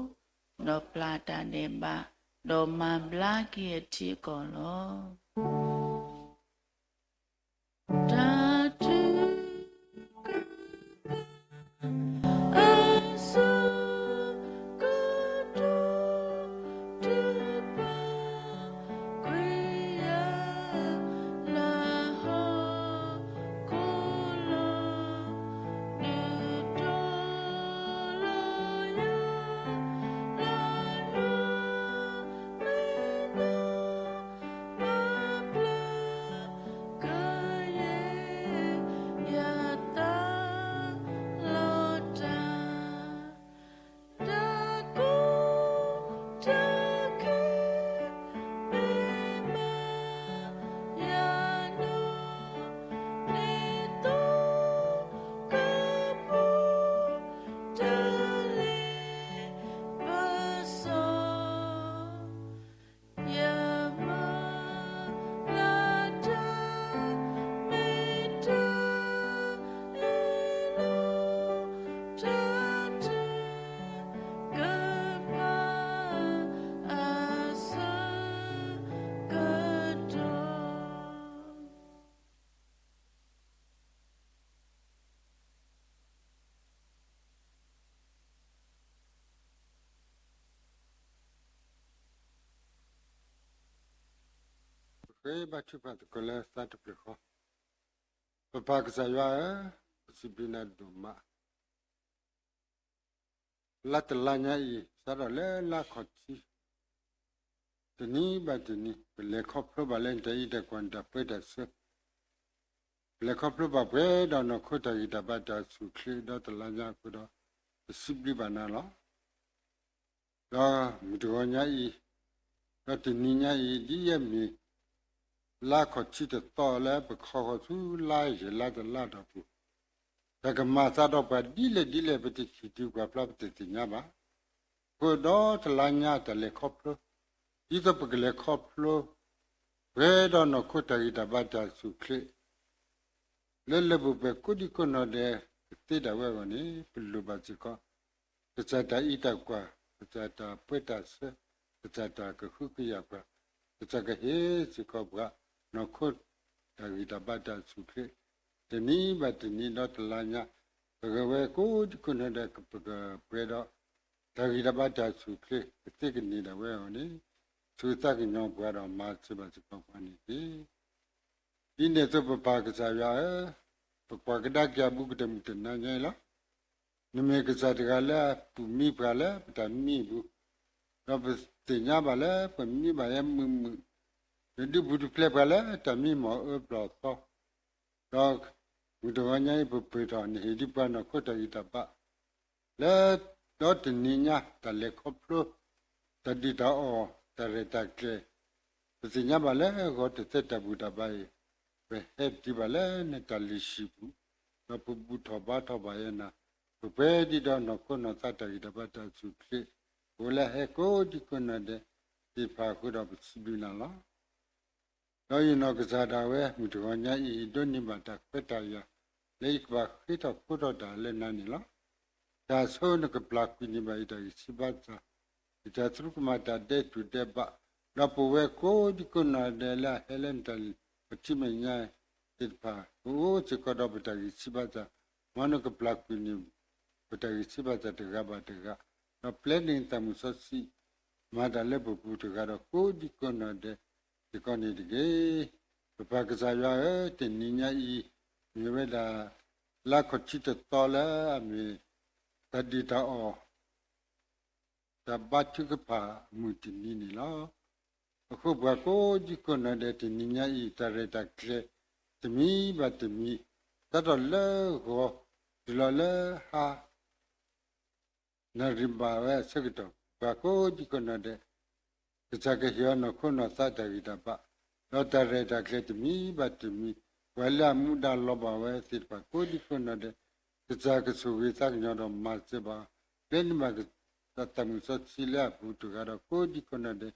ဒီးပျၢ်တၢ်ဒဲးဘး, ဒီးမၤဘျါက့ၤအထံအကီၢ်လီၤ. တၢ်ထုကဖၣ် အစိကတီၢ် ထုကဖၣ်ခွဲးယာ် လၢဟီၣ်ခိၣ်လီၤ. ဒုးတီၤလီၤယၤ လၢယွၤမဲာ်ညါ မၤဘျါ ကယဲၢ် ယသးလီၤတၢ်, တၢ်ကူၣ်တၢ်ခဲ မ့ၢ်မၤယၤနီၢ် န့ၣ်သိကပူၤ တၢ်လ့ပစီ ယမၤလၢတၢ် မ့ၢ်တၢ်အ့ၣ်လိာ် တၢ်ထုကဖၣ် အဆၢကတီၢ်. ပဃ့ဘါထုကဖၣ်သကိးလၢသးတဖျၢၣ်ဃီ, ပပၢ်ကစၢ်ယွၤဧၢ, ပစံးဘျုးနၤဒိၣ်မး လါတလါညါအံၤ စးထီၣ်လၢလါခီၣ်ထံး တနံၤဘၣ်တနံၤ ပလဲၤခီဖျိဘၣ်လၢနတၢ်အံးတၢ်ကွၢ် နတၢ်ပၢတၢ်ဆှၢ, ပလဲၤခီဖျိဘၣ်ပှဲၤဒီးနီၢ်ခိတၢ်ဂံၢ်တၢ်ဘါတၢ်အိၣ်ဆူၣ်အိၣ်ချ့ဒီးတလါညါအဃိဒီး ပစံးဘျုးဘၣ်နၤလီၤ. ဒီးမုၢ်တဂီၤညါအံၤ, ဒီးတနံၤညါအံၤ ဒ်ယဲမ့ၢ် လါခီၣ်ထံးတသီလၢပခီဃီၤဆူလါယဲၢ်လါတလါဒီးပူၤ, တၢ်ကမၤအသးဒီးပှၤဒ်လဲၣ်ဒ်လဲၣ် ပတထံၣ်တုၤကွၢ်ဖျါ ပတသ့ၣ်ညါဘၣ်. အဃိဒီးတလါညါတၢ်လဲၤခီဖျိ, ဒ်သိးပကလဲၤခီဖျိ ပှဲၤဒီးနီၢ်ခိတၢ်ဂံၢ်တၢ်ဘါတၢ်ဆူၣ်ချ့ လၢလၢပှဲၤပှဲၤကိးဒံကိးနီၢ်ဒဲး ကသ့ဒၣ်ဝဲအဂီၢ်န့ၣ် ပလိၣ်ဘၣ်စ့ၢ်ကီး ကစၢ်တၢ်အံးတၢ်ကွၢ်, ကစၢ်တၢ်ပၢတၢ်ဆှၢ, ကစၢ်တၢ်ကဟုကယာ်ပှၤ, ကစၢ်ကဟ့ၣ်စ့ၢ်ကီးပှၤ နီၢ်ခိတၢ်ဂံၢ်တၢ်ဘါတၢ်ဆူၣ်ချ့ တနံၤဘၣ်တနံၤဒီးတလါညါ ပကဝဲကိးဒံကိးနီၢ်ဒဲး ပကပှဲၤဒီး တၢ်ဂံၢ်တၢ်ဘါတၢ်ဆူၣ်ချ့ ကသ့ကန့ၢ်ဒၣ်ဝဲအဂီၢ်န့ၣ် ဆူးသးကညီၤပှၤဒီးမၤစၢၤဘၣ်စ့ၢ်ကီးပှၤန့ၣ်တက့ၢ်. ဒ်န့ၣ်အသိးပပၢ်ကစၢ်ယွၤဧၢ, ပကွၢ်ကဒါက့ၤအဘူးကတၢၢ်မုၢ်တနံၤညါအံၤလီၤ. နမ့ၢ်ကစၢ်တဂၤလၢအပူၤမံပှၤလၢပတၢ်မံအပူၤ, ဒီးပသ့ၣ်ညါဘၣ်လၢပမံဘၣ်ယဲမုာ်မုာ်, နဒုးပူၤဒုးဖျဲးပှၤလၢတၢ်မံမီၢ်အၢပျီၢ်သီ, ဒီးမုၢ်တဂီၤညါအံၤပပၢၢ်ထီၣ် နဟ့ၣ်ဒံးပှၤနီၢ်ခိတၢ်ဂံၢ်တၢ်ဘါ လၢ ဒီးတနံၤညါတၢ်လဲၤခီဖျိ တၢ်ဒုၣ်တၢ်အီၣ် တၢ်ရဲၣ်တၢ်ကျဲၤ ပသ့ၣ်ညါဘၣ်လၢဂီၤတသဲတၢ်ဘူၣ်တၢ်ဘါအံၤ ပဟဲတုၤဘၣ်လၢနတၢ်လုၢ်ဟံၣ်ပူၤ, ဒီးပဘူၣ်ထီၣ်ဘါထီၣ်ဘၣ်ယဲနၤ, ပပှဲၤဒံးဒီးနီၢ်ခိနီၢ်သးတၢ်ဂံၢ်တၢ်ဘါတၢ်ဆူၣ်ချ့ အိၣ်လၢဟဲကိးဒံကိးနီၢ်ဒဲးသ့ၣ်တဖၣ်အဃိဒီးပစံးဘျုးနၤလီၤ. ဒီးယနီၢ်ကစၢ်ဒၣ်ဝဲ မုၢ်တဂီၤညါအံၤ ဒိးန့ၢ်ဘၣ်တၢ်ခွဲးတၢ်ယာ် လၢယကဘၣ်ဃ့ထီၣ်ဖိးထီၣ်တၢ်လၢနၤန့ၣ်လီၤ. တၢ်ဆိနကပျၢ်ကွံာ်န့ၢ်ဘၣ်ယတၢ်ဂံၢ်ဆံးဘါစၢ်, ယတၢ်သရူးကမၣ်တၢ်ဒဲးတူၢ်ဒဲးဘး, ဒီးပဝဲကိးဒံကိးနီၢ်ဒဲးလၢအဟဲလၢနတၢ်ပထံၣ်မဲာ်ညါသ့ၣ်တဖၣ် ကအိၣ်စ့ၢ်ကီးဒီးပတၢ်ဂံၢ်ဆံးဘါစၢ်, မ်နကပျၢ်ကွံာ်န့ၢ် ပတၢ်ဂံၢ်ဆံးဘါစၢ်တဂၤဘၣ်တဂၤ, ဒီးပျဲန့ၢ်သးမုၢ်စီဆှံ မၤတၢ်လၢပပူၤတဂၤဒီးကိးဒံကိးနီၢ်ဒဲးစ့ၢ်ကီးန့ၣ်တက့ၢ်. ပပၢ်ကစၢ်ယွၤဧၢ, တနံၤညါအံၤ မ့ၢ်ဝဲဒၣ် လါခီၣ်ထံးတသီလၢအမ့ၢ် တၢ်ဒုၣ်တၢ်အီၣ် တၢ်ဘါထုကဖၣ်အမုၢ်တနံၤန့ၣ်လီၤ. အဃိပှၤကိးဒံကိးနီၢ်ဒဲး တနံၤညါအံၤ တၢ်ရဲၣ်တၢ်ကျဲၤ တမံၤဘၣ်တမံၤ စးထီၣ်လၢဂီၤ တုၤလီၤလၢဟါ နၣ်ရံၣ်ဘၣ်ဝဲအဆၢကတီၢ် ပှၤကိးဒံကိးနီၢ်ဒဲး ကစၢ်ကဟ့ၣ်အီၤနီၢ်ခိနီၢ်သးတၢ်ဂံၢ်တၢ်ဘါ, ဒီးတၢ်ရဲၣ်တၢ်ကျဲၤတမံၤဘၣ်တမံၤ ပှၤလၢအမူဒါလီၤဘၣ်ဝဲသ့ၣ်တဖၣ်ကိးဒံကိးနီၢ်ဒဲး ကစၢ်ကဆိၣ်ဂ့ၤသးကညီၤဒီးမၤစၢၤဘၣ်, ပျဲန့ၢ်ဘၣ်သးမုၢ်စီဆှံလၢအပူၤတဂၤဒီးကိးဒံကိးနီၢ်ဒဲး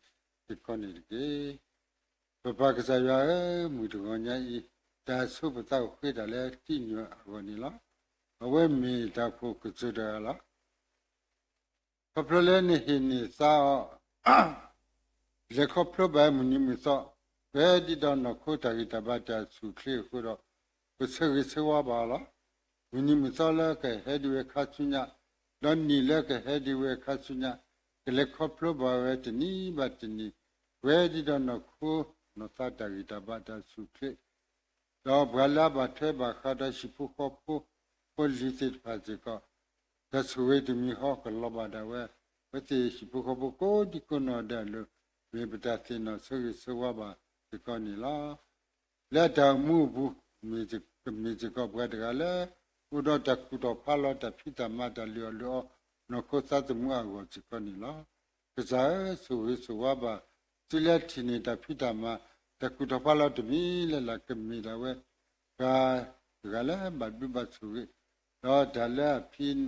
စ့ၢ်ကီးန့ၣ်တက့ၢ်. ပပၢ်ကစၢ်ယွၤဧၢ, မုၢ်တဂီၤညါအံၤ တၢ်ဆိပသးအိၣ်ဃ့တၢ်လၢတံၢ်ညိၣ်အဂီၢ်န့ၣ်လီၤ. အဝဲမ့ၢ်တၢ်အိၣ်ဖှိၣ်ကစၢၢ်တဂၤလီၤ. ခီဖျိလၢနဟ့ၣ်န့ၢ်သါအီၤ လဲၤခီဖျိဘၣ်မုၢ်နံၤမုၢ်သီ, ပှဲၤဒံးဒီးနီၢ်ခိတၢ်ဂံၢ်တၢ်ဘါတၢ်ဆူၣ်ချ့အဃိဒီး ပဆၢဂ့ၤဆၢဝါဘၣ်အီၤလီၤ. မုၢ်နံၤမုၢ်သီလၢကဟဲဒံးဝဲခါဆူညါ, ဒီးနံၣ်လၢကဟဲဒံးဝဲခါဆူညါ, ကလဲၤခီဖျိဘၣ်ဝဲတနံၤဘၣ်တနံၤ, ပှဲၤဒံးဒီးနီၢ်ခိနီၢ်သးတၢ်ဂံၢ်တၢ်ဘါတၢ်ဆူၣ်ချ့ ဒီးပှၤလၢအဘၣ်ထွဲဘၣ်ဃးဒီးဟံၣ်ဖိဃီဖိ ဖိလံၤသ့ၣ်တဖၣ်စ့ၢ်ကီး, တၢ်ဆိၣ်ဂ့ၤတမံၤဃီကလီၤဘၣ်ဒၣ်ဝဲ, အဝဲသ့ၣ်ဟံၣ်ဖိဃီဖိကိးဒံကိးနီၢ်ဒဲးအလိၤ, မ့ၢ်ပတၢ်သ့ၣ်နီၣ်ဆၢဂ့ၤဆၢဝါဘၣ်စ့ၢ်ကီးန့ၣ်လီၤ. လၢတၢ်အိၣ်မူအပူၤ, မ့ၢ်စ့ၢ်ကီးပှၤတဂၤလၢ အိၣ်ဒီးတၢ်ကူၣ်ထီၣ်ဖးလီၤတၢ်ဖံးတၢ်မၤတၢ်လုၢ်အီၣ်လုၢ်အီ နီၢ်ခိသးသမူအဂီၢ်စ့ၢ်ကီးန့ၣ်လီၤ. ကစၢ်ဧၢ, ဆိၣ်ဂ့ၤဆိၣ်ဝါဘၣ် သုလၢထံၣ်န့ၢ်တၢ်ဖံးတၢ်မၤ, တၢ်ကူၣ်ထီၣ်ဖးလီၤတမံၤလၢ်လၢ်ကမ့ၢ်ဒၣ်ဝဲ ပှၤတဂၤလၢဘၣ်ဘျုးဘၣ်ဆိၣ်ဂ့ၤ, ဒီးတၢ်လၢအဖံး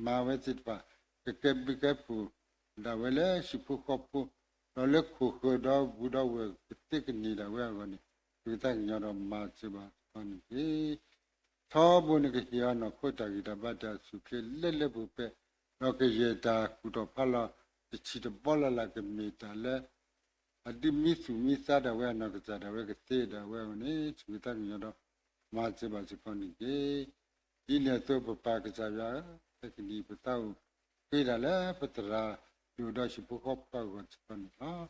မၤဝဲသ့ၣ်တဖၣ် ကကဲဘျုးကဲဖှိၣ်ဒၣ်ဝဲလၢဟံၣ်ဖိဃီဖိ, ဒီးလၢခိၣ်ဃၢၤဒီးဘူးဒီးဝဲၢ်ကသ့ကန့ၢ်ဒၣ်ဝဲအဂီၢ်န့ၣ်, သုကသးကညီၤဒီးမၤစၢၤဘၣ်စ့ၢ်ကီးန့ၣ်တက့ၢ်. ထီဘိနကဟ့ၣ်အီၤနီၢ်ခိတၢ်ဂံၢ်တၢ်ဘါတၢ်ဆူၣ်ချ့လၢလၢပှဲၤပှဲၤ, ဒီးကယဲၢ်တၢ်ကူၣ်ထီၣ်ဖးလီၤတဆံးတဘီလၢ်လၢ်ကမ့ၢ်တၢ်လၢ အဒုးမံသူၣ်မံသးဒၣ်ဝဲအနီၢ်ကစၢ်ဒၣ်ဝဲကသ့ဒၣ်ဝဲအဂီၢ်န့ၣ်, ဆိၣ်ဂ့ၤသးကညီၤဒီးမၤစၢၤဘၣ်စ့ၢ်ကီးန့ၣ်တက့ၢ်. ဒ်န့ၣ်အသိးပပၢ်ကစၢ်ယွၤဧၢ, ခဲကနံၣ်အံၤပသးအိၣ်ဃ့ဒၣ်လၢပသရၣ်ဒိၣ်ဒီးဟံၣ်ဖိဃီဖိအဂီၢ်စ့ၢ်ကီးန့ၣ်လီၤ.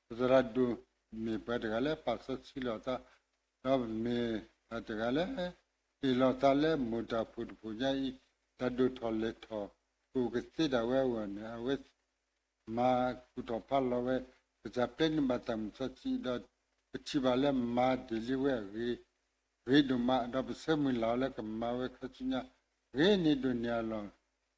ပသရၣ်ဒိၣ်မ့ၢ်ပှၤတဂၤလၢပာ်စီဆှံလီၤသး, ဒီးမ့ၢ်ပှၤတဂၤလၢ ဟ့ၣ်လီၤသးလၢမိၢ်တၢ်ဖှိၣ်တဖှိၣ်ညါအံၤ, တၢ်ဒိၣ်ထီၣ်လဲၢ်ထီၣ်ကအိၣ်ကသ့ဒၣ်ဝဲအဂီၢ်န့ၣ်, အဝဲ မၤကူၣ်ထီၣ်ဖးလီၤဝဲ, ကစၢ်ပျဲန့ၢ်ဘၣ်သးမုၢ်စီဆှံ, ဒီးပထံၣ်ဘၣ်လၢမၤဒ်လံဝဲအဂ့ၤ, ဂ့ၤဒိၣ်မး, ဒီးပဆၢမုၢ်လၢ်အီၤလၢကမၤဝဲခါဆူညါ, ဂ့ၤန့ၢ်ဒိၣ်န့ၢ်အလီၢ်,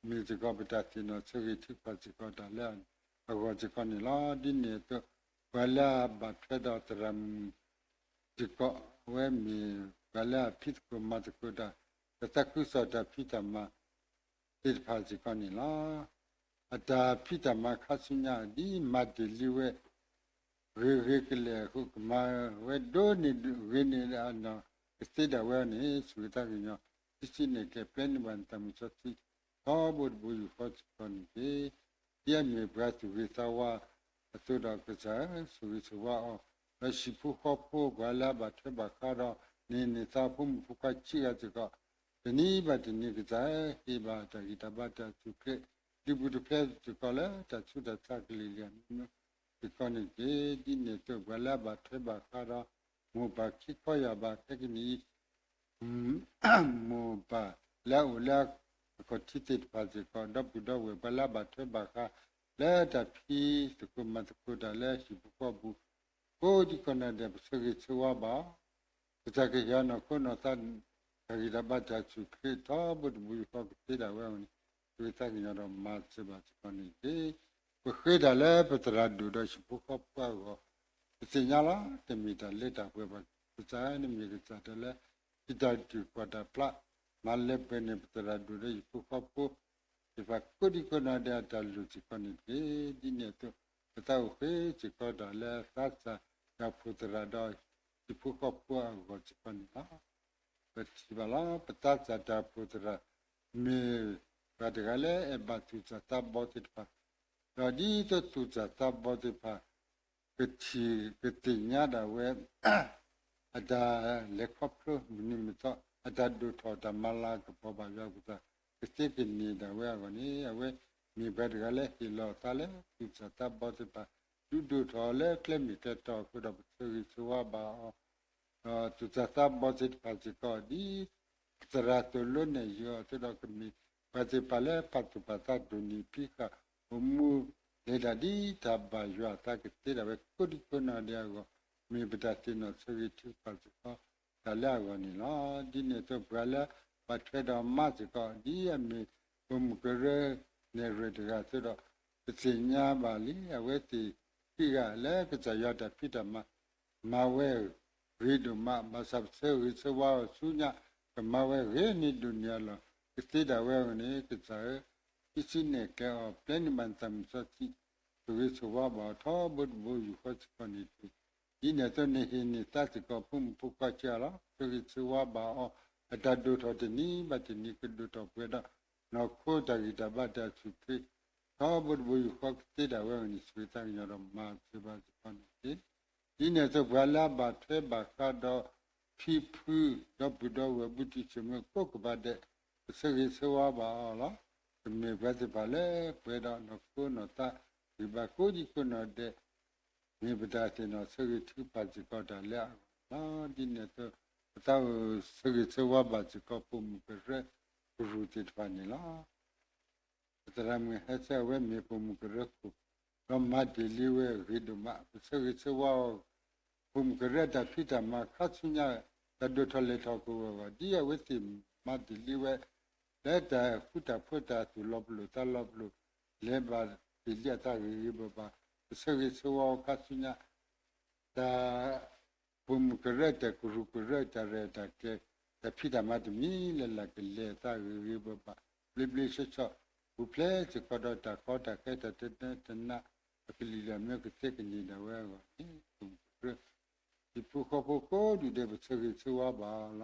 မ့ၢ်စ့ၢ်ကီးပတၢ်သ့ၣ်နီၣ်ဆၢဂ့ၤထုကဖၣ်စ့ၢ်ကီးတၢ်လၢအဂီၢ်စ့ၢ်ကီးန့ၣ်လီၤ. ဒ်န့ၣ်အသိး, ပှၤလၢအဘၣ်ထွဲဒီးသရၣ်မုၣ်စ့ၢ်ကီး, အဝဲမ့ၢ်ပှၤလၢအဖံးသကိးမၤသကိးတၢ်, ပသးခုကစီၣ်တၢ်ဖံးတၢ်မၤ သ့ၣ်တဖၣ်စ့ၢ်ကီးန့ၣ်လီၤ. အတၢ်ဖံးတၢ်မၤခါဆူညါ ဒ်မၤတ့ၢ်လံဝဲ, ဂ့ၤဂ့ၤကလဲာ်အဃိ ကမၤဝဲဒိၣ်န့ၢ်ဂ့ၤန့ၢ်အနီၢ်ကသ့ဒၣ်ဝဲအီၤန့ၣ် ဆိၣ်ဂ့ၤသးကညီၤ ဆံးဆံးနဲၣ်ကျဲ ပျဲန့ၢ်ဘၣ်နသးမုာ်စီဆှံ ထီဘိတဘိယူၢ်ဃီစ့ၢ်ကီးန့ၣ်တက့ၢ်. ဒ်အမ့ၢ်ပှၤသူၣ်ဂ့ၤသးဝါအသိးဒီး ကစၢ်ဧၢ, ဆိၣ်ဂ့ၤဆိၣ်ဝါအီၤ, ဒီးဟံၣ်ဖိဃီဖိပှၤလၢအဘၣ်ထွဲဘၣ်ဃးဒီး နဟ့ၣ်န့ၢ်သးဖိမုၣ်ဖိခွါဆံးဂၤစ့ၢ်ကီး တနံၤဘၣ်တနံၤ ကစၢ်ဧၢ, ဟ့ၣ်ဘၣ်တၢ်ဂံၢ်တၢ်ဘါတၢ်အထူၣ်ဖျဲး ဒုးပူၤတဖျဲးစ့ၢ်ကီးလၢ တၢ်ဆူးတၢ်ဆါကလုာ်ကလုာ်အမံၤမံၤစ့ၢ်ကီးန့ၣ်တက့ၢ်. ဒ်န့ၣ်အသိး ပှၤလၢအဘၣ်ထွဲဘၣ်ဃးဒီး မိၢ်ပၢ်ခံခီယၢ်ဘးခဲကနံၣ်အံၤ မိၢ်ပၢ်လၢအအိၣ်လၢအခီၣ်ထံးသ့ၣ်တဖၣ်စ့ၢ်ကီး ဒီပုၢ်ဒီဝဲၢ်ပှၤလၢအဘၣ်ထွဲဘၣ်ဃး လၢတၢ်ဖံးသကိးမၤသကိးတၢ်လၢဟံၣ်ပူၤဃီပူၤ ကိးဒံကိးနီၢ်ဒဲး ပဆၢဂ့ၤဆၢဝါဘၣ်အီၤ, ကစၢ်ကဟ့ၣ်အီၤနီၢ်ခိနီၢ်သး တၢ်ဂံၢ်တၢ်ဘါတၢ်စူၢ်ချ့ ထီဘိတဘိယူၢ်ဃီကသ့ဒၣ်ဝဲအဂီၢ်န့ၣ် ဆိၣ်ဂ့ၤသးကညီၤဒီးမၤစၢၤဘၣ်စ့ၢ်ကီးန့ၣ်တက့ၢ်. ပဃ့တၢ်လၢပသရၣ်ဒိၣ်ဒီးဟံၣ်ဖိဃီဖိအဂီၢ် ပသ့ၣ်ညါလီၤ. တမ့ၢ်တၢ်လၢတၢ်ပှဲၤဘၣ်. ကစၢ်ဧၢ နမ့ၢ်ကစၢ်တၢ်လၢ ဟံးတၢ်တံာ်ဃီၣ်တၢ်ဖျး မၤလၢပှဲၤန့ၢ်ပသရၣ်ဒိၣ်ဒီးဟံၣ်ဖိဃီဖိ သ့ၣ်တဖၣ်ကိးဒံကိးနီၢ်ဒဲးအတၢ်လုၢ်စ့ၢ်ကီးန့ၣ်တက့ၢ်. ဒ်န့ၣ်အသိး ပသးအိၣ်ဃ့စ့ၢ်ကီးတၢ်လၢသးစၢ်တၢ်အိၣ်ဖှိၣ်သရၣ်ဒီးဟံၣ်ဖိဃီဖိအဂီၢ်စ့ၢ်ကီးန့ၣ်လီၤ. ပထံၣ်ဘၣ်လီၤ. ပသးစၢ်တၢ်အိၣ်ဖှိၣ်သရၣ် မ့ၢ်ပှၤတဂၤလၢအအဲၣ်ဘၣ်သူၣ်စၢ်သးဘီသ့ၣ်တဖၣ်, ဒီးဒ်သိးသူၣ်စၢ်သးဘီသ့ၣ်တဖၣ် ကထံၣ်ကသ့ၣ်ညါဒၣ်ဝဲ အတၢ်လဲၤခီဖျိမုၢ်နံၤမုၢ်သီ အတၢ်ဒိၣ်ထီၣ်တၢ်မၤလၤကပီၤဘၣ်ယွၤအကစၢ် ကသ့ကန့ၢ်ဒၣ်ဝဲအဂီၢ်န့ၣ် အဝဲမ့ၢ်ပှၤတဂၤလၢဟ့ၣ်လီၤအသးလၢသူၣ်စၢ်သးဘီသ့ၣ်တဖၣ် ဒုးဒိၣ်ထီၣ်အီၤလၢကျဲမ့ၢ်ကျဲတီအဃိဒီး ပဆၢဂ့ၤဆၢဝါဘၣ်အီၤ ဒီးသူၣ်စၢ်သးဘီသ့ၣ်တဖၣ်စ့ၢ်ကီး ဒ်သရၣ်သိၣ်လိနဲၣ်ယုၤအီၤအသိးဒီး ကမ့ၢ်ပှၤသ့ၣ်တဖၣ်လၢပာ်သူၣ်ပာ်သးဒိၣ်န့ၢ်ဖံးဃာ် အိၣ်မူလဲၤတၢ်ဒ်တၢ်ဘၣ်ယွၤအသးကသ့ဒၣ်ဝဲ ကိးဒံကိးနီၢ်ဒဲးအဂီၢ် မ့ၢ်ပတၢ်သ့ၣ်နီၣ်ဆၢဂ့ၤထုကဖၣ်စ့ၢ်ကီး တၢ်လၢအဂီၢ်န့ၣ်လီၤ. ဒ်န့ၣ်အသိး ပှၤလၢဘၣ်ထွဲဒီးမါစ့ၢ်ကီး ဒ်အမ့ၢ်ပမိၢ်ကရၢနဲၣ်ရွဲၣ်တဂၤအသိးဒီး ပသ့ၣ်ညါဘၣ်လံ အဝဲသ့ၣ်ခံဂၤလၢကစၢ်ယွၤတၢ်ဖံးတၢ်မၤ မၤဝဲဂ့ၤဒိၣ်မး ဘၣ်ဆၣ်ပဆၢဂ့ၤဆၢဝါအီၤဆူညါ ကမၤဝဲဂ့ၤန့ၢ်ဒိၣ်န့ၢ်အလီၢ် ကသ့ဒၣ်ဝဲအဂီၢ်န့ၣ် ကစၢ်ဧၢ, ဟံးစုနဲၣ်ကျဲအီၤ ပျဲန့ၢ်ဘၣ်နသးမုၢ်စီဆှံ ဆိၣ်ဂ့ၤဆိၣ်ဝါဘၣ်အီၤ ထီဘိတဘိယူၢ်ဃီစ့ၢ်ကီးန့ၣ်တက့ၢ်. ဒ်န့ၣ်အသိး နဟ့ၣ်န့ၢ်သးစ့ၢ်ကီး ဖိမုၣ်ဖိခွါဆံးအါလီၤ. ဆိၣ်ဂ့ၤဆိၣ်ဝါဘၣ်အီၤ အတၢ်ဒိၣ်ထီၣ်တနံၤဘၣ်တနံၤ ကဒိၣ်ထီၣ်ပှဲၤဒီး နီၢ်ခိတၢ်ဂံၢ်တၢ်ဘါတၢ်စူၢ်ချ့ ထီဘိတဘိယူၢ်ဃီကသ့ဒၣ်ဝဲအဂီၢ်န့ၣ် ဆိၣ်ဂ့ၤသးကညီၤဒီးမၤစၢၤဘၣ်စ့ၢ်ကီးန့ၣ်တက့ၢ်. ဒ်န့ၣ်အသိး ပှၤလၢအဘၣ်ထွဲဘၣ်ဃးဒီး ဖံဖု ဒီပုၢ်ဒီဝဲၢ် ဘူးတံၢ်ဆိၣ်မုၢ်ကိးကပၤဒဲး ပဆၢဂ့ၤဆၢဝါဘၣ်အီၤလီၤ. ကမ့ၢ်ပှၤသ့ၣ်တဖၣ်လၢပှဲၤဒီးနီၢ်ခိနီၢ်သး ဂံၢ်ဘါကိးဒံကိးနီၢ်ဒဲး မ့ၢ်ပတၢ်သ့ၣ်နီၣ်ဆၢဂ့ၤထုကဖၣ်စ့ၢ်ကီးတၢ်လၢအဂီၢ်န့ၣ်လီၤ. ဒ်န့ၣ်အသိး ပသးအိၣ်ဆၢဂ့ၤဆၢဝါဘၣ်စ့ၢ်ကီး ပိာ်မုၣ်ကရၢကရူၢ်သ့ၣ်တဖၣ်န့ၣ်လီၤ. ပသရၣ်မုၣ်ဟဲဆၢ အဝဲမ့ၢ်ပိာ်မုၣ်ကရၢခိၣ် ဒီးမၤတ့ၢ်လံဝဲဂ့ၤဒိၣ်မး ပဆၢဂ့ၤဆၢဝါအီၤ ပိာ်မုၣ်ကရၢတၢ်ဖံးတၢ်မၤခါဆူညါ တၢ်ဒိၣ်ထီၣ်လဲၤထီၣ်ကဝီၤအဂီၢ် ဒ်အဝဲသ့ၣ်မၤတ့ၢ်လံဝဲ လၢတၢ်ဃူတၢ်ဖိးတၢ်သူၣ်လီၤပလိာ်သးလီၤပလိာ် လဲၤဘၣ်တ့ၢ်လံအသးဂ့ၤဂ့ၤဘၣ်ဘၣ် ပဆၢဂ့ၤဆၢဝါအီၤခါဆူညါ တၢ် ပိာ်မုၣ်ကရၢတၢ်ကရူၢ်ကရၢတၢ်ရဲၣ်တၢ်ကျဲၤ တၢ်ဖံးတၢ်မၤတမံၤလၢ်လၢ်ကလဲၤအသးဂ့ၤဂ့ၤဘၣ်ဘၣ် ဘျ့ဘျ့ဆှီဆှီ ပူၤဖျဲးစ့ၢ်ကီးဒီးတၢ်ကီတၢ်ခဲတၢ်တနၢတနၢ အကလုာ်လၢအမ့ၢ်ကသ့ကန့ၢ်ဒၣ်ဝဲအဂီၢ်န့ၣ် ပိာ်မုၣ်ကရၢ ဟံၣ်ဖိဃီဖိကိးဒူၣ်ဒဲး ပဆၢဂ့ၤဆၢဝါဘၣ်အီၤလီ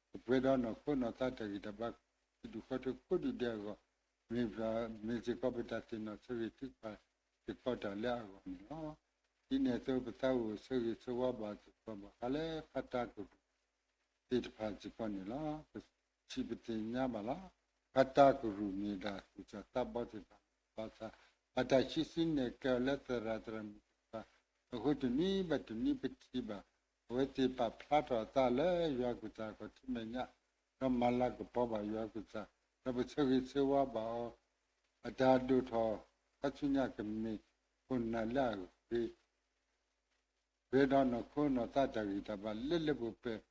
ၤ. ပပှဲၤဒီးနီၢ်ခိနီၢ်သးတၢ်ဂံၢ်တၢ်ဘါ ဒူၣ်ဃီထၢကိးဒူၣ်ဒဲးအဂီၢ် မ့ၢ်စ့ၢ်ကီးပတၢ်သ့ၣ်နီၣ်ဆၢဂ့ၤထုကဖၣ်စ့ၢ်ကီးတၢ်လၢအဂီၢ်န့ၣ်လီၤ. ဒ်န့ၣ်အသိး ပသးအိၣ်ဆၢဂ့ၤဆၢဝါဘၣ်စ့ၢ်ကီးဘၣ်ဃးလၢဖးတၢကရူၢ် သ့ၣ်တဖၣ်စ့ၢ်ကီးန့ၣ်လီၤ. ပထံၣ်ပသ့ၣ်ညါဘၣ်လီၤ. ဖးတၢကရူၢ်မ့ၢ်ဒၣ်သူၣ်စၢ်သးဘီသ့ၣ်တဖၣ် ဘၣ်ဆၣ် အတၢ်ဟံးစုနဲၣ်ကျဲအီၤလၢသရၣ်သရၣ်မုၣ်သ့ၣ်တဖၣ် အဃိတနံၤဘၣ်တနံၤပထံၣ်ဘၣ် အဝဲသ့ၣ်ပာ်ဖျါထီၣ်အသးလၢယွၤအကစၢ်အခီၣ်ထံးမဲာ်ညါ ဒီးမၤလၤကပီၤဘၣ်ယွၤအကစၢ် ဒီးပဆၢဂ့ၤဆၢဝါဘၣ်အီၤ အတၢ်ဒိၣ်ထီၣ်ခါဆူညါကမ့ၢ်ခိၣ်နၢ်လၢအဂ့ၤ ဂ့ၤဒီးနီၢ်ခိနီၢ်သးတၢ်ဂံၢ်တၢ်ဘါလၢလၢပှဲၤပှဲၤ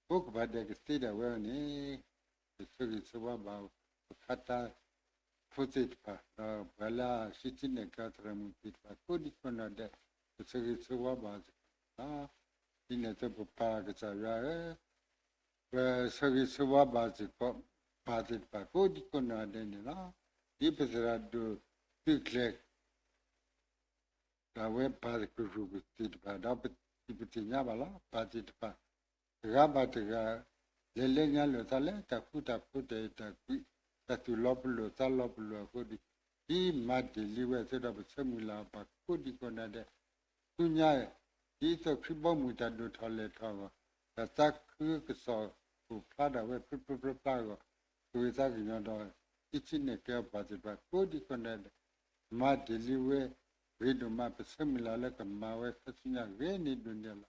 ကိးကပၤဒဲးကသ့ဒၣ်ဝဲန့ၣ် ပဆၢဂ့ၤဆၢဝါဘၣ် ပဖးတၢဖိသ့ၣ်တဖၣ် ဒီးပှၤလၢဟံးစုနဲၣ်ကျဲသရၣ်မုၣ်သ့ၣ်တဖၣ် ကိးဒံကိးနီၢ်ဒဲး ပဆၢဂ့ၤဆၢဝါဘၣ်စ့ၢ်ကီးန့ၣ်လီၤ. ဒ်န့ၣ်အသိးပပၢ်ကစၢ်ယွၤဧၢ ပဆၢဂ့ၤဆၢဝါဘၣ်စ့ၢ်ကီး ပၢ်သ့ၣ်တဖၣ်ကိးဒံကိးနီၢ်ဒဲးန့ၣ်လီၤ. ဒ်ပသရၣ်ဒိၣ်သုးကျဲၤ ဒ်သိးပကမၤလိသကိးဒၣ်ဝဲပၢ်ကရူၢ်ကသ့ၣ်တဖၣ် ဒီးပသ့ၣ်ညါဘၣ်လီၤ. ပၢ်သ့ၣ်တဖၣ် တဂၤဘၣ်တဂၤ လဲၤလၢညါလိာ်သးလၢတၢ်ဃူတၢ်ဖိး တၢ်အဲၣ်တၢ်ကွံ တၢ်သူၣ်လီၤပလိာ်သးလီၤပလိာ်အဃိဒီး ဒ်မၤတ့ၢ်လံဝဲအသိးဒီး ပဆၢမုၢ်လၢ်အီၤဘၣ်ကိးဒံကိးနီၢ်ဒဲး ဆူညါ ဒ်သိးခရံာ်ဘီမုၢ်တၢ်ဒိၣ်ထီၣ်လဲၤထီၣ်အဂီၢ် တၢ်သးခုကစီၣ်အိၣ်ဖျါဒၣ်ဝဲဖျိဖျိဖျါဖျါအဂီၢ် ပဝဲသးကညီၤဒီး ဟံးစုနဲၣ်ကျဲအပၢ်သ့ၣ်တဖၣ်ကိးဒံကိးနီၢ်ဒဲး မၤတ့ၢ်လံဝဲ ဂ့ၤဒိၣ်မး ပဆၢမုၢ်လၢ်လၢကမၤဝဲခါဆူညါဂ့ၤန့ၢ်ဒိၣ်န့ၢ်လီ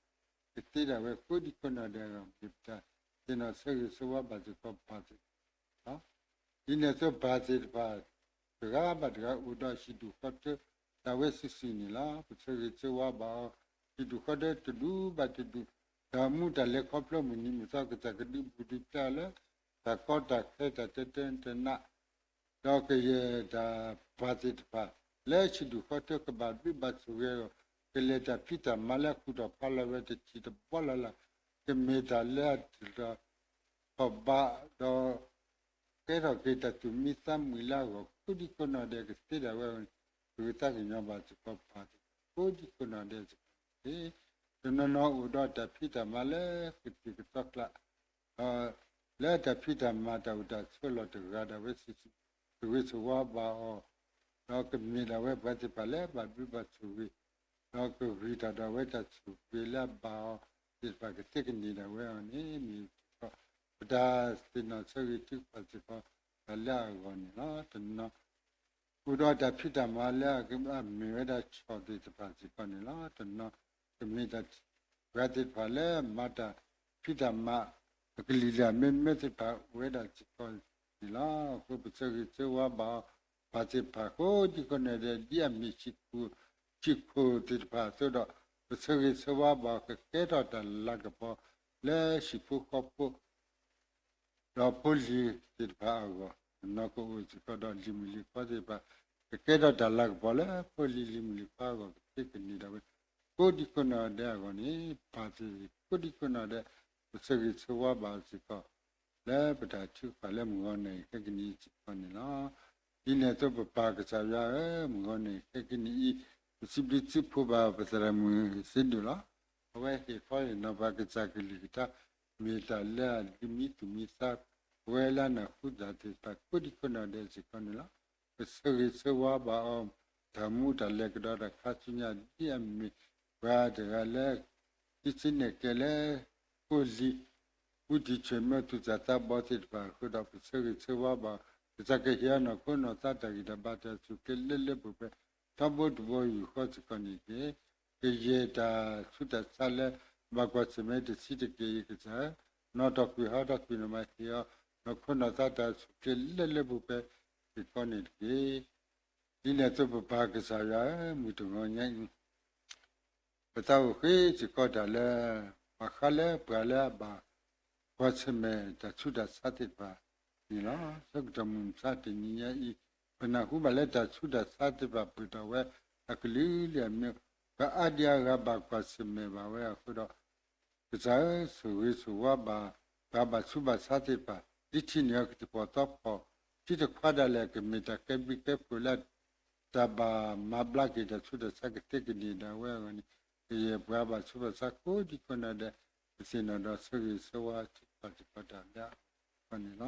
ၤ. ကသ့ဒၣ်ဝဲကိးဒံကိးနီၢ်ဒဲးအဂီၢ် မ့ၢ်ပတၢ်သ့ၣ်နီၣ်ဆၢဂ့ၤဆၢဝါဘၣ်စ့ၢ်ကီးပၢ်သ့ၣ်တဖၣ်လီၤ. ဒ်န့ၣ်အသိးပၢ်သ့ၣ်တဖၣ် တဂၤဘၣ်တဂၤအိၣ်ဒီးဟံၣ်ဒူၣ်ဃီထၢ ဒၣ်ဝဲစုာ်စုာ်န့ၣ်လီၤ. ပဆၢဂ့ၤဆၢဝါဘၣ်အီၤ ဟံၣ်ဒူၣ်ဃီထၢတဒူၣ်ဘၣ်တဒူၣ် ဒီးမူတၢ်လဲၤခီဖျိမုၢ်နံၤမုၢ်သီ ကစၢ်ကဒုးဘူးဒုးဖျါအီၤလၢ တၢ်ကီတၢ်ခဲတၢ်တဲတနး ဒီးကယဲၢ်တၢ်ပၢ်သ့ၣ်တဖၣ် လၢဟံၣ်ဒူၣ်ဃီထၢကဘၣ်ဘျုးဘၣ်ဆိၣ်ဂ့ၤအဂီၢ် ကလဲၤတၢ်ဖံးတၢ်မၤလၢအကူၣ်ထီၣ်ဖးလီၤဝဲတထံၣ်တဘီလၢ်လၢ် ကမ့ၢ်တၢ်လၢအတၢ်ထီၣ်ဘးဒီး ကဲထီၣ်က့ၤတၢ်သူၣ်မံသးမုာ်လၢအဂီၢ် ကိးဒံကိးနီၢ်ဒဲး ကသ့ဒၣ်ဝဲ ပဝဲသးကညီၤဘၣ်စ့ၢ်ကီးပၢ်သ့ၣ်တဖၣ် ကိးဒံကိးနီၢ်ဒဲးစ့ၢ်ကီးန့ၣ်တက့ၢ်. တနီၤနီၤအိၣ်ဒီးတၢ်ဖံးတၢ်မၤလၢကတံာ်ကတီၤကျါ ဒီးလၢတၢ်ဖံးတၢ်မၤတၢ်အိၣ်တၢ်ဆိးလီၢ်တဂၤဒၣ်ဝဲစုာ်စုာ် ဆိၣ်ဂ့ၤဆိၣ်ဝါဘၣ်အီၤ ဒီးကမ့ၢ်ဒၣ်ဝဲပှၤသ့ၣ်တဖၣ်လၢဘၣ်ဘျုးဘၣ်ဆိၣ်ဂ့ၤ ဒီးကဂံၢ်တၢ်ဒီးဝဲတၢ်ဆိၣ်ဂ့ၤလၢအဘၣ်အီၤသ့ၣ်တဖၣ် ကသ့ကန့ၢ်ဒၣ်ဝဲအီၤန့ၣ် မ့ၢ်ပတၢ်သ့ၣ်နီၣ်ဆၢဂ့ၤထုကဖၣ်စ့ၢ်ကီး တၢ်လၢအဂီၢ်န့ၣ်လီၤ. တနီၤ အိၣ်ဒီးတၢ်ဖံးတၢ်မၤလၢအမ့ၢ်ဝဲဒၣ်ဆီၣ်သ့ၣ်တဖၣ်စ့ၢ်ကီးန့ၣ်လီၤ. တနီၤ ကမ့ၢ်တၢ် ပှၤသ့ၣ်တဖၣ်လၢမၤတၢ်ဖံးတၢ်မၤ အကလုာ်လၢအမ့ၢ်မ့ၢ်သ့ၣ်တဖၣ်အိၣ်ဝဲဒၣ်စ့ၢ်ကီးန့ၣ်လီၤ. အဃိပဆၢဂ့ၤဆၢဝါဘၣ်အီၤ ပၢ်သ့ၣ်တဖၣ်ကိးဒံကိးနီၢ်ဒဲး ဒ်အမ့ၢ် ဆံးခိၣ်သ့ၣ်တဖၣ်အသိးဒီး ပဆၢဂ့ၤဆၢဝါဘၣ်အီၤ ကကဲထီၣ်တၢ်လၤကပီၤလၢဟံၣ်ဖိဃီဖိ ဒီးဖိလံၤသ့ၣ်တဖၣ်အဂီၢ် တနီၤကအိၣ်စ့ၢ်ကီးဒီးလံၤမုၣ်လံၤခွါသ့ၣ်တဖၣ် ကကဲထီၣ်တၢ်လၤကပီၤလၢဖိလံၤလံၤမုၣ်လံၤခွါအဂီၢ် ကသ့ကန့ၢ်ဒၣ်ဝဲ ကိးဒံကိးနီၢ်ဒဲးအဂီၢ်န့ၣ် ပၢ်သ့ၣ်ကိးဒံကိးနီၢ်ဒဲး ပဆၢဂ့ၤဆၢဝါဘၣ်စ့ၢ်ကီး လၢပတၢ်ထုကဖၣ်လၢမုၢ်ဂီၤနံၤခဲကနံၣ်အံၤစ့ၢ်ကီးန့ၣ်လီၤ. ဒ်န့ၣ်အသိးပပၢ်ကစၢ်ယွၤဧၢ, မုၢ်ဂီၤနံၤခဲကနံၣ်အံၤ ပစံးဘျုးစံးဖှိၣ်ဘၣ်ပသရၣ်မုၣ်စ့ဒိၣ်လီၤ. အဝဲဟ့ၣ်ခီဟ့ၣ်နီၤပှၤကစၢ်ကလုၢ်ကထါ မ့ၢ်တၢ်လၢအဒုးမံသူၣ်မံသး ပဝဲလၢအနၢ်ဟူတၢ်သ့ၣ်တဖၣ် ကိးဒံကိးနီၢ်ဒဲးစ့ၢ်ကီးန့ၣ်လီၤ. ပဆၢဂ့ၤဆၢဝါဘၣ်အီၤ တၢ်မူတၢ်လဲၤကဒီးတၢ်ခါဆူညါ ဒ်အမ့ၢ်ပှၤတဂၤလၢ ဟံးစုနဲၣ်ကျဲလၢ ဖိလံၤ ဘူးတံၢ်ဆၢၣ်မဲာ်သူၣ်စၢ်သးဘီသ့ၣ်တဖၣ်အဃိဒီး ပဆၢဂ့ၤဆၢဝါဘၣ် ကစၢ်ကဟ့ၣ်အီၤနီၢ်ခိနီၢ်သးတၢ်ဂံၢ်တၢ်ဘါတၢ်ဆူၣ်ချ့လၢလၢပှဲၤပှဲၤ ထီဘိတဘိယူၢ်ဃီစ့ၢ်ကီးန့ၣ်တက့ၢ်. ကယဲၢ်တၢ်ဆူးတၢ်ဆါလၢ ဘၣ်ကွၢ်ဆၢၣ်မဲာ်တဆံးတက့ၢ်အံၤ ကစၢ်ဧၢ, နီၣ်ထီၣ်ကွံာ်ဟီထီၣ်ကွံာ်န့ၣ် မၤဟ့ၣ်အီၤ နီၢ်ခိနီၢ်သးတၢ်ဆူၣ်ချ့လၢလၢပှဲၤပှဲၤစ့ၢ်ကီးန့ၣ်တက့ၢ်. ဒ်န့ၣ်အသိးပပၢ်ကစၢ်ယွၤဧၢ, မုၢ်တဂီၤညါအံၤ ပသးအိၣ်ဃ့စ့ၢ်ကီးတၢ်လၢ ဘၣ်ဃးလၢပှၤလၢအဘၣ်ကွၢ်ဆၢၣ်မဲာ်တၢ်ဆူးတၢ်ဆါသ့ၣ်တဖၣ်န့ၣ်လီၤ. ဆၢကတီၢ်မုၢ်မဆါတနံၤညါအံၤ ပနၢ်ဟူဘၣ်လၢတၢ်ဆူးတၢ်ဆါသ့ၣ်တဖၣ် ပၢၢ်ထီၣ်ဝဲအကလုာ်လၢအမ့ၢ် ပှၤအါဒံအါဂၤဘၣ်ကွၢ်ဆၢၣ်မဲာ်ဘၣ်ဝဲအဃိဒီး ကစၢ်ဧၢ, ဆိၣ်ဂ့ၤဆိၣ်ဝါဘၣ် ပှၤဘၣ်ဆူးဘၣ်ဆါသ့ၣ်တဖၣ် ဒ်ထံၣ်န့ၢ်အီၤကသံၣ်ဖီၣ်သီဖီၣ် ထံတခွါဒၣ်လဲာ် ကမ့ၢ်တၢ်ကဲဘျုးကဲဖှိၣ်လၢ တၢ်ဘၣ်မၤဘျါက့ၤတၢ်ဆူးတၢ်ဆါကသ့ကန့ၢ်ဒၣ်ဝဲအဂီၢ်န့ၣ် ကယဲၢ်ပှၤဘၣ်ဆူးဘၣ်ဆါကိးဒံကိးနီၢ်ဒဲး ပသ့ၣ်နီၣ်ဒီးဆၢဂ့ၤဆၢဝါထုကဖၣ်စ့ၢ်ကီးတၢ်လၢအဂီၢ်န့ၣ်လီၤ.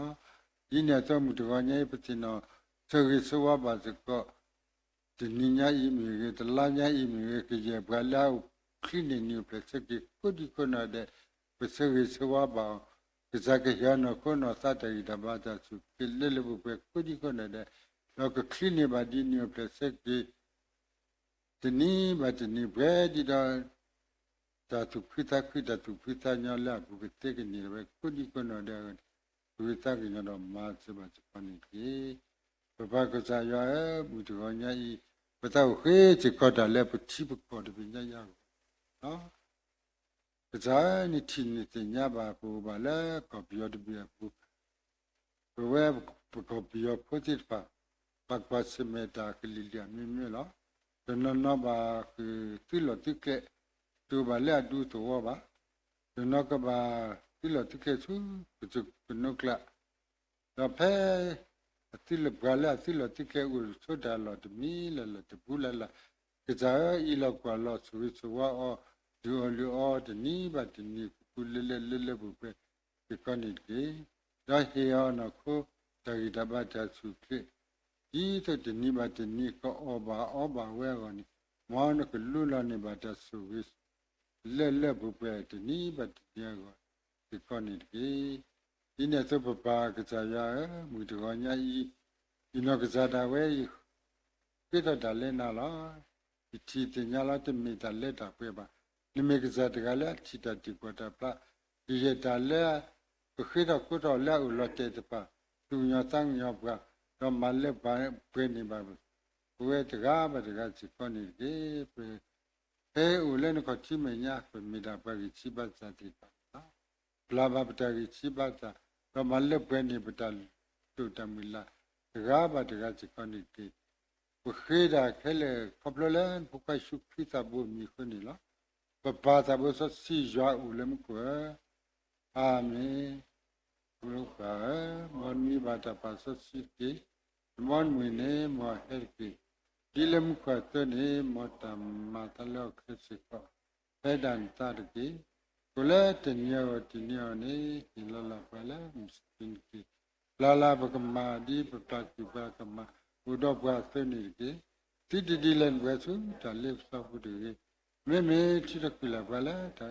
ဒ်န့ၣ်အသိးမုၢ်တဂီၤညါအံၤ ပသ့ၣ်နီၣ်ဆၢဂ့ၤဆၢဝါဘၣ်စ့ၢ်ကီး တနံၤညါအံၤမ့ၢ်ဂ့ၤ, တလါညါအံၤမ့ၢ်ဂ့ၤ, ကယဲၢ်ပှၤလၢအအိၣ်ချံန့ၢ်နံၣ်အိၣ်ဖျဲၣ်ဆၢက့ၤ ကိးဒံကိးနီၢ်ဒဲး ပဆၢဂ့ၤဆၢဝါဘၣ်အီၤ, ကစၢ်ကဟ့ၣ်အီၤနီၢ်ခိနီၢ်သးတၢ်ဂံၢ်တၢ်ဘါတၢ်ဆူၣ်ချ့လၢလၢပှဲၤပှဲၤကိးဒံကိးနီၢ်ဒဲး, ဒီးကချံန့ၢ်ဘၣ်ဒ်နံၣ်အိၣ်ဖျဲၣ်ဆၢက့ၤ တနံၤဘၣ်တနံၤပှဲၤဒံးဒီး တၢ်သူၣ်ခုသးခု တၢ်သူၣ်ဖှံသးညီလၢအပူၤကသ့ကန့ၢ်ဒၣ်ဝဲကိးဒံကိးနီၢ်ဒဲးအဂီၢ်န့ၣ် ပဝဲသးကညီၤဒီးမၤစၢၤဘၣ်စ့ၢ်ကီးန့ၣ်တက့ၢ်. ပပၢ်ကစၢ်ယွၤဧၢ, မုၢ်တဂီၤညါအံၤ ပသးအိၣ်ဃ့စ့ၢ်ကီးတၢ်လၢပထံပကီၢ်တဘ့ၣ်ညါအံၤအဂီၢ်လီၤ. ကစၢ်ဧၢ, နထံၣ်နသ့ၣ်ညါဘၣ်ပအိၣ်ဘၣ်လၢကီၢ်ပယီၤတဘ့ၣ်အပူၤ ပဝဲပကီၢ်ပယီၤဖိသ့ၣ်တဖၣ် ဘၣ်ကွၢ်ဆၢၣ်မဲာ်တၢ်ကလုာ်လၢအမ့ၢ်မ့ၢ်လီၤ. တနီၤနီၤဘၣ်ဃုာ်သုးလီၢ်သုးကျဲ တအိၣ်ဘၣ်လၢအဒူသဝီဘၣ်. တနီၤကဘၣ်သုးလီၢ်သုးကျဲဆူ ကစၢၢ်ကနိကျါ ဒီးဖဲ အသုးလၢပှၤလၢအသုးလီၢ်သုးကျဲအိၣ်ဆိးတၢ်လီၢ်တမံၤလၢ်လၢ်တပူၤလၢ်လၢ် က ကစၢ်ဧၢ, အံးလီၤကွၢ်လီၤ ဆိၣ်ဂ့ၤဆိၣ်ဝါအီၤ, ဒုးအီၣ်လုၢ်အီအီၤ တနံၤဘၣ်တနံၤ ကူကူလၢလၢ လၢလၢပှဲၤပှဲၤစ့ၢ်ကီးန့ၣ်တက့ၢ်. ဒီးဟ့ၣ်အီၤနီၢ်ခိ တၢ်ဂံၢ်တၢ်ဘါတၢ်ဆူၣ်ချ့, ဒ်သိးတနံၤဘၣ်တနံၤ ကအီၣ်ဘၣ်အီဘၣ်ဝဲအဂီၢ်န့ၣ်, မ်နကလူလီၤန့ၢ်ဘၣ်တၢ်ဆိၣ်ဂ့ၤ လၢလၢပှဲၤပှဲၤ တနံၤဘၣ်တနံၤအဂီၢ်စ့ၢ်ကီးန့ၣ်တက့ၢ်. ဒ်န့ၣ်အသိးပပၢ်ကစၢ်ယွၤဧၢ, မုၢ်တဂီၤညါအံၤ ယနီၢ်ကစၢ်ဒၣ်ဝဲ ယဃ့ထီၣ်တၢ်လၢနၤလီၤ. ယထံၣ်သ့ၣ်ညါလီၤ တမ့ၢ်တၢ်လၢတၢ်ပှဲၤဘၣ်. နမ့ၢ်ကစၢ်တဂၤလၢအထံၣ်တၢ်တံာ်ကွီၢ်တၢ်ဖျါ, ယယဲၢ်တၢ်လၢ ကဃ့ထီၣ်ဃုထီၣ်လၢအအိၣ်လီၤတဲာ်တဖၣ်, သူၣ်ကညီၤသးကညီၤပှၤ, ဒီးမၤလၢပှဲၤန့ၢ်ဘၣ် ပဝဲတဂၤဘၣ်တဂၤစ့ၢ်ကီးန့ၣ်တက့ၢ်. ပ ဟဲအိၣ်လၢနခီၣ်ထံးမဲာ်ညါ ပမ့ၢ်ဒၣ်ပှၤဂံၢ်ဆံးဘါစၢ်သ့ၣ်တဖၣ်န့ၣ်လီၤ. ပျၢ်ဘၣ်ပတၢ်ဂံၢ်ဆံးဘါစၢ်, ဒီးမၤလၢပှဲၤန့ၢ်ပတၢ်တိာ်တၢ်မုၢ်လၢ် တဂၤဘၣ်တဂၤစ့ၢ်ကီးန့ၣ်တက့ၢ်. ပဃ့ဒၣ်ခဲလၢာ်ခီဖျိလၢနဖိခွါယ့ၣ်ၡူးခရံာ်သးဘိမံၤအဃိန့ၣ်လီၤ. ပပၢ်သးဘိစီဆှံယွၤအိၣ်လၢမူခိၣ်ဧၢ, အၤမ့ၣ်. ပၢ်ဧၢ, မ်နမံဘၣ်တၢ်ပာ်စီဆှံတက့ၢ်. မ်နမုၢ်န့ၣ် မ်အဟဲတက့ၢ်. ဒ်လၢမူခိၣ်အသိးန့ၣ် မ်တၢ်မၤအသးလၢဟီၣ်ခိၣ်ချၢစ့ၢ်ကီး ဟဲဒၣ်နသးတက့ၢ်. အိၣ်လၢတနံၤအဂီၢ်တနံၤအဂီၢ်န့ၣ် ဟ့ၣ်လီၤလၢ်ပှၤလၢမုၢ်ဆ့ၣ်ထူၣ်န့ၣ်တက့ၢ်. ပျၢ်လၢ်ပကမၢ်ဒ်ပပျၢ်ကွံာ်ပှၤကမၢ် အိၣ်ဒီးပှၤအသိးန့ၣ်တက့ၢ်. သုတဒ်လဲၣ်နပှၤဆူတၢ်လ့ပစီပူၤတဂ့ၤ. မ့မ့ၢ်ထုးထီၣ်ကွံာ်လၢ်ပှၤလၢတၢ်အၢတၢ်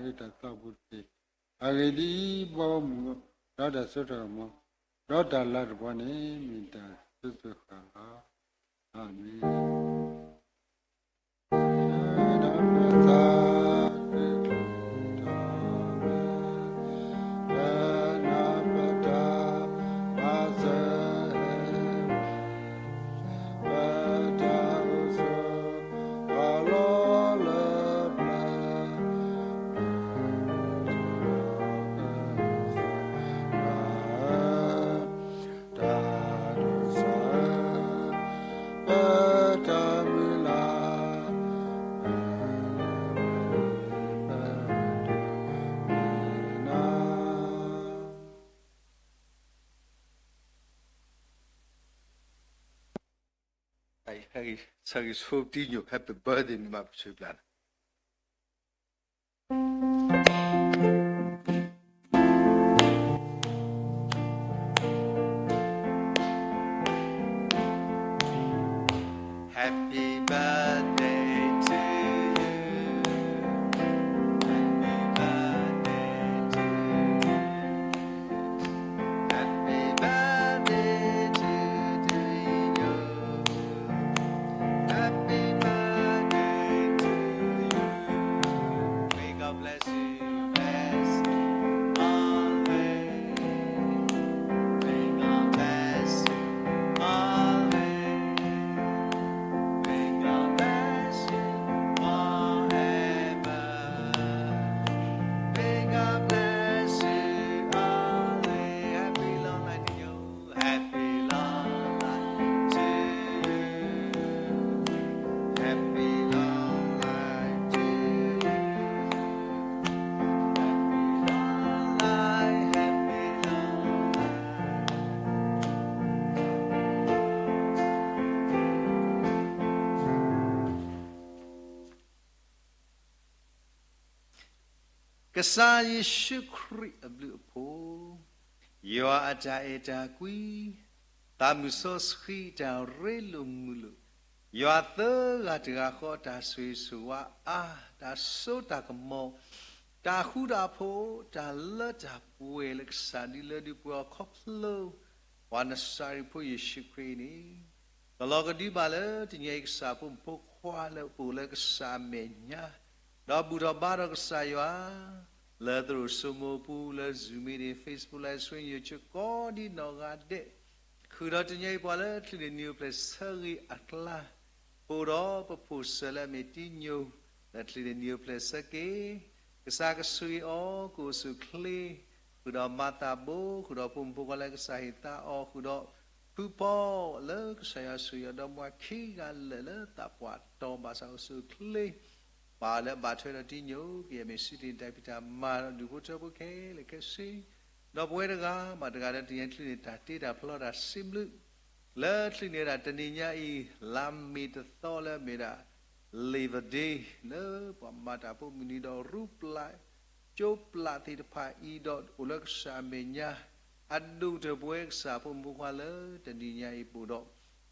သီပူၤတက့ၢ်. အဂ့ၢ်ဒ်အံၤ, ဘီမုၢ်ဒီးတၢ်စိတၢ်ကမီၤ ဒီးတၢ်လၤတဘီန့ၣ် မ့ၢ်တၢ်ဆိၣ်ဂ့ၤဃာ်လီၤ. အၤမ့ၣ်. တၢ်ဒိၣ်စၢ်ဧၢ, ပတၢ်မုၢ်လၢ် ဆၢဂ့ၤဆၢဝါတံၢ်ညိၣ် Happy birthday န့ၣ်မး ပဆၢပျါနၤ Happy birthday to you. Happy birthday to you. Happy birthday to, to you. Happy birthday to you. May God bless you, bless you always. May God bless you always. May God bless you forever. May God bless you always. Happy long life to you. Happy long life to you. Happy long life to you. Happy long life, happy long life. ကစၢ်ယ့ၣ်ၡူးခရံာ်အဘျုးအဖှိၣ်, ယွၤအတၢ်အဲၣ်တၢ်ကွံ, သးမုၢ်စီဆှံတၢ်ရ့လိာ်မုာ်လိာ်, ယွၤသၢဂၤတဂၤဃီတၢ်ဆိၣ်ဂ့ၤဆိၣ်ဝါအါ, တၢ်စိတၢ်ကမီၤ, တၢ်ဃူတၢ်ဖိး, တၢ်လၢတၢ်ပှဲၤလၢကစၢ်ဒုးလၢဒုးပှဲၤအီၤခီဖျိ ပှၤနစၤရ့းဖိယ့ၣ်ၡူးခရံာ်န့ၣ် ကလီၤကဒုဘၣ်လၢတနံၤအံၤ ကစၢ်ဖိမုၣ်ဖိခွါလၢပအိၣ်လၢကစၢ်အမဲာ်ညါ, ဒီးဘူၣ်ထီၣ်ဘါထီၣ်ကစၢ်ယွၤ လၢသရိာ်စိမိၤပူၤ လၢ Zoom meeting, Facebook Live Stream, YouTube ကိးဒံနီၢ်ဂၤဒဲး, ဃုာ်ဒီးတနံၤအံၤပှၤလၢချံးန့ၢ်နံၤအိၣ်ဖျဲၣ်ဆၢဂ့ၤအကျါ, ပအိၣ်ဒီးပဖိၣ်စၢၤလၢအမ့ၢ်တံညိၣ် လၢချံးန့ၢ်နံၤအိၣ်ဖျဲၣ်ဆၢက့ၤ, ကစၢ်ကဆိၣ်ဂ့ၤအီၤ ကအိၣ်ဆူၣ်အိၣ်ချ့, ဃုာ်ဒီးမၤသးဘိ, ဃုာ်ဒီးဖိမုၣ်ဖိခွါလၢကစၢ်ဟ့ၣ်သါအီၤ, ဃုာ်ဒီးဖုပီလၢကစၢ်ယွၤဆိၣ်ဂ့ၤအီၤဒီးမါခံဂၤလၢာ်လၢသးပှၢ်တီၤဘၣ်ဆၣ်အိၣ်ဆူၣ်အိၣ်ချ့, ပာ်လၢအဘၣ်ထွဲဒီးတံညိၣ် ကယဲၢ်မ့ၢ်စံးတ့ၢ်တၢ်ဖံးတၢ်မၤဒီးဒူၣ်ဖိထၢဖိခဲလၢာ်ခဲဆ့, ဒီးပဝဲတဂၤဘၣ်တဂၤဒီးတနံၤအံၤချံးန့ၢ်တၢ်တ့တၢ်ဖျီတၢ်စံးဘျုး လၢချံးန့ၢ်ဒၣ်တနံၤညါအံၤ လါမ့ၤတသီလၢအမ့ၢ်ဒၣ် Labor Day လၢပှၤမၤတၢ်ဖိမုၢ်နံၤဒီးရူပျး ကၠိပျးသ့ၣ်တဖၣ်အံၤဒီးအိၣ်လၢကစၢ်အမဲာ်ညါ အဒိၣ်ကတၢၢ်ပဝဲကစၢ်ဖိမုၣ်ဖိခွါလၢတနံၤညါအံၤပအိၣ်ဒီး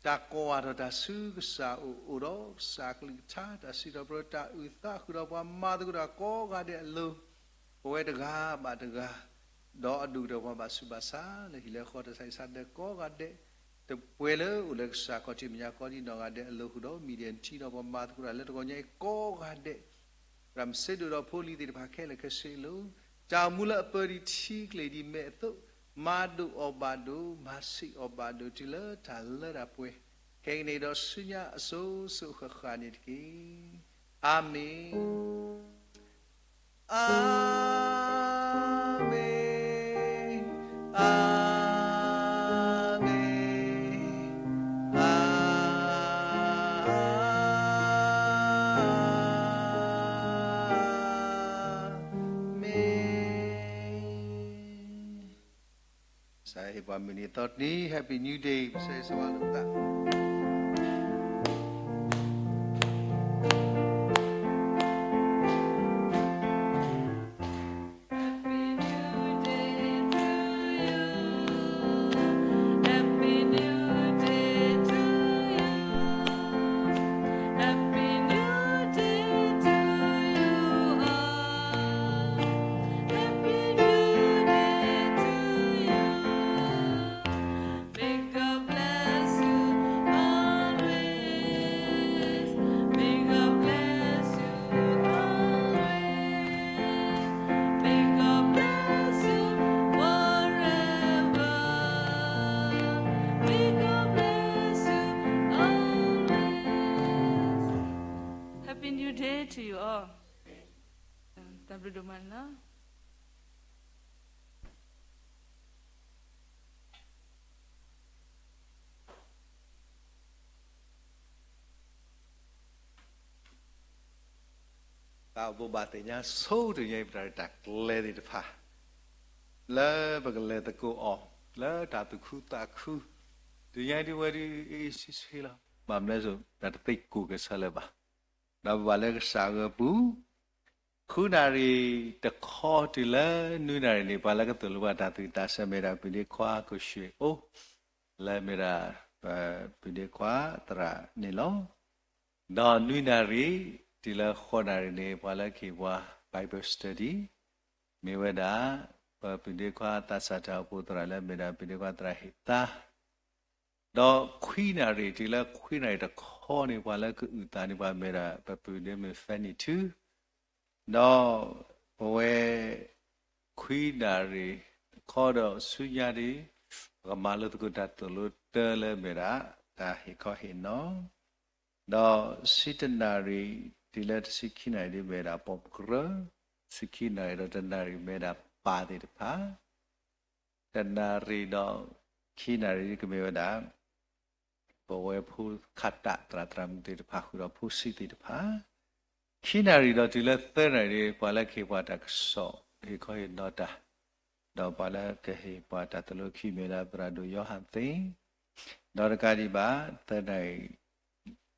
တၢ်ကိးဂၤထီၣ်တၢ်ဆူကစၢ်အအိၣ် အိၣ်ဒီးကစၢ်ကလုၢ်ကထါ တၢ်စံးထီၣ်ပတြၢၤ တၢ်အုၣ်သးဃုာ်ဒီးပှၤမၤသကိးတၢ်ကိးဂၤဒဲးအလိၤ ပဝဲတဂၤဘၣ်တဂၤ ဒီးအဒိၣ်ကတၢၢ်ပှၤဘၣ်ဆူးဘၣ်ဆါ လၢဟံၣ်လၢဃီတၢ်ဆါဟံၣ်ဆါဒၢးကိးဂၤဒဲး တပှဲၤလၢအိၣ်လၢကစၢ်ခီၣ်ထံးမဲာ်ညါကိးဒံနီၢ်ဂၤဒဲးအလိၤဃုာ်ဒီး media team ဒီးပှၤမၤသကိးတၢ်လၢတဂီၤညါအံၤကိးဂၤဒဲး သရၣ်မုၣ်စ့ဒိၣ်ဒီးဖိလံၤသ့ၣ်တဖၣ်ခဲလၢာ်ခဲဆ့အလိၤ တၢ်အိၣ်မူလၢအပၢၤဒံးထံကျိၤဒံးမဲာ်အသိး မၤဒိၣ်အီၤဘၣ်ဒိ မၤဆံးအီၤဘၣ်ဒိ တုၤလၢတၢ်လၢတၢ်ပှဲၤ ခဲကနံၣ်ဒီးဆူညါအစိၤစိၤဃၣ်ဃၣ်န့ၣ်တက့ၢ်. အၤမ့ၣ်. အၤမ့ၣ်, အၤမ့ၣ်, အၤမ့ၣ်. ကစၢ်ယွၤဟ့ၣ်ပှၤမုၢ်နံၤအသီတနံၤ Happy New Day ပဆၢဂ့ၤဆၢဝါလိာ်ပသး Happy New Day to you. Happy New Day to you. Happy New Day to you all. Happy New Day to you. May God bless you always. May God bless you always. May God bless you forever. May God bless you always. Happy New Day to you all. တၢ်ဘျုးဒိၣ်မးန့ၣ်လီၤ. တၢ်အိၣ်ဖှိၣ်ဘၣ်သ့ၣ်ညါဆိတနံၤအံၤ ပတၢ်ရဲၣ်တၢ်ကျဲၤသ့ၣ်တဖၣ် လၢပကလဲၤသကိးအီၤ လၢတၢ်သူၣ်ခုသးခု တနံၤအံၤဒ်ဝဲဒ်အံၤဆံဆံလီၤ. ဘၣ်မနုၤလဲၣ် တၢ်တသ့ကိၢ်ကဲဆၢလၢၤဘၣ်. ဒီးပဘၣ်လၢကစၢ်အဂီၢ်ပူၤ ဃုနၣ်ရံၣ်တခီတုၤလၢနွံနၣ်ရံၣ်န့ၣ် ပှၤလၢကသိၣ်လိပှၤတၢ်သူၣ်ဝံၣ်သးဆၢမ့ၢ်ဒၣ် ပုၢ်ဒ့ခွါကၢၢ်ဆှ့ၣ်အိၣ် လၢမ့ၢ်ဒၣ် ပုၢ်ဒ့ခွါသရၣ်န့ၣ်လီၤ. ဒီးနွံနၣ်ရံၣ် တုၤလၢဃိးနၣ်ရံၣ်န့ၣ် ပှၤလၢကဟ့ၣ်ပှၤ Bible study မ့ၢ်ဝဲဒၣ် ပပုၢ်ဒ့ခွါသးစၢ်တၢ်အိၣ်ဖှိၣ်သရၣ်လၢမ့ၢ်ဒၣ်ပုၢ်ဒ့ခွါသရၣ်ဟ့ၣ်သါ ဒီးခွံနၣ်ရံၣ် တုၤလၢခွံနၣ်ရံၣ်တခီန့ၣ် ပှၤလၢကအုၣ်သးန့ၣ် ပှၤမ့ၢ်ဒၣ် ပပုၢ်ဒ့မုၣ် Fanny ထူ ဒီးပဝဲ ခွံနၣ်ရံၣ်တခီဒီးဆူညါန့ၣ် ပကမၤလိသကိးတၢ်သိၣ်လိတၢ်လၢမ့ၢ်ဒၣ် တၢ်ဟ့ၣ်ခီဟ့ၣ်နီၤ ဒီးဆံတနၣ်ရံၣ် တုၤလၢတဆံခံနၣ်ရံၣ်ဒ်မ့ၢ်ဒၣ် ပိာ်မုၣ်ကရၢ, ဆံခံနၣ်ရံၣ်ဒီးတနၣ်ရံၣ်မ့ၢ်ဒၣ်ပၢ်သ့ၣ်တဖၣ်, တနၣ်ရံၣ်ဒီးခံနၣ်ရံၣ်ကမ့ၢ်ဝဲဒၣ် ပဝဲဖိခးတၢ်သရၣ်သရၣ်မုၣ်သ့ၣ်တဖၣ် ဃုာ်ဒီးဖိဆံးသ့ၣ်တဖၣ် ခံနၣ်ရံၣ်ဒီးတုၤလၢသၢနၣ်ရံၣ် ပှၤလၢကဟ့ၣ်ပှၤတၢ်ကစီၣ် ဟ့ၣ်ခီဟ့ၣ်နီၤတၢ်, ဒီးပှၤလၢကဟ့ၣ်ပှၤတၢ်သိၣ်လိခံမ့ၢ်ဒၣ်သရၣ်ဒိၣ်ယိၤဟၣ်သ့ၣ်, ဒီးတကးဒံးဘၣ် သၢနၣ်ရံၣ်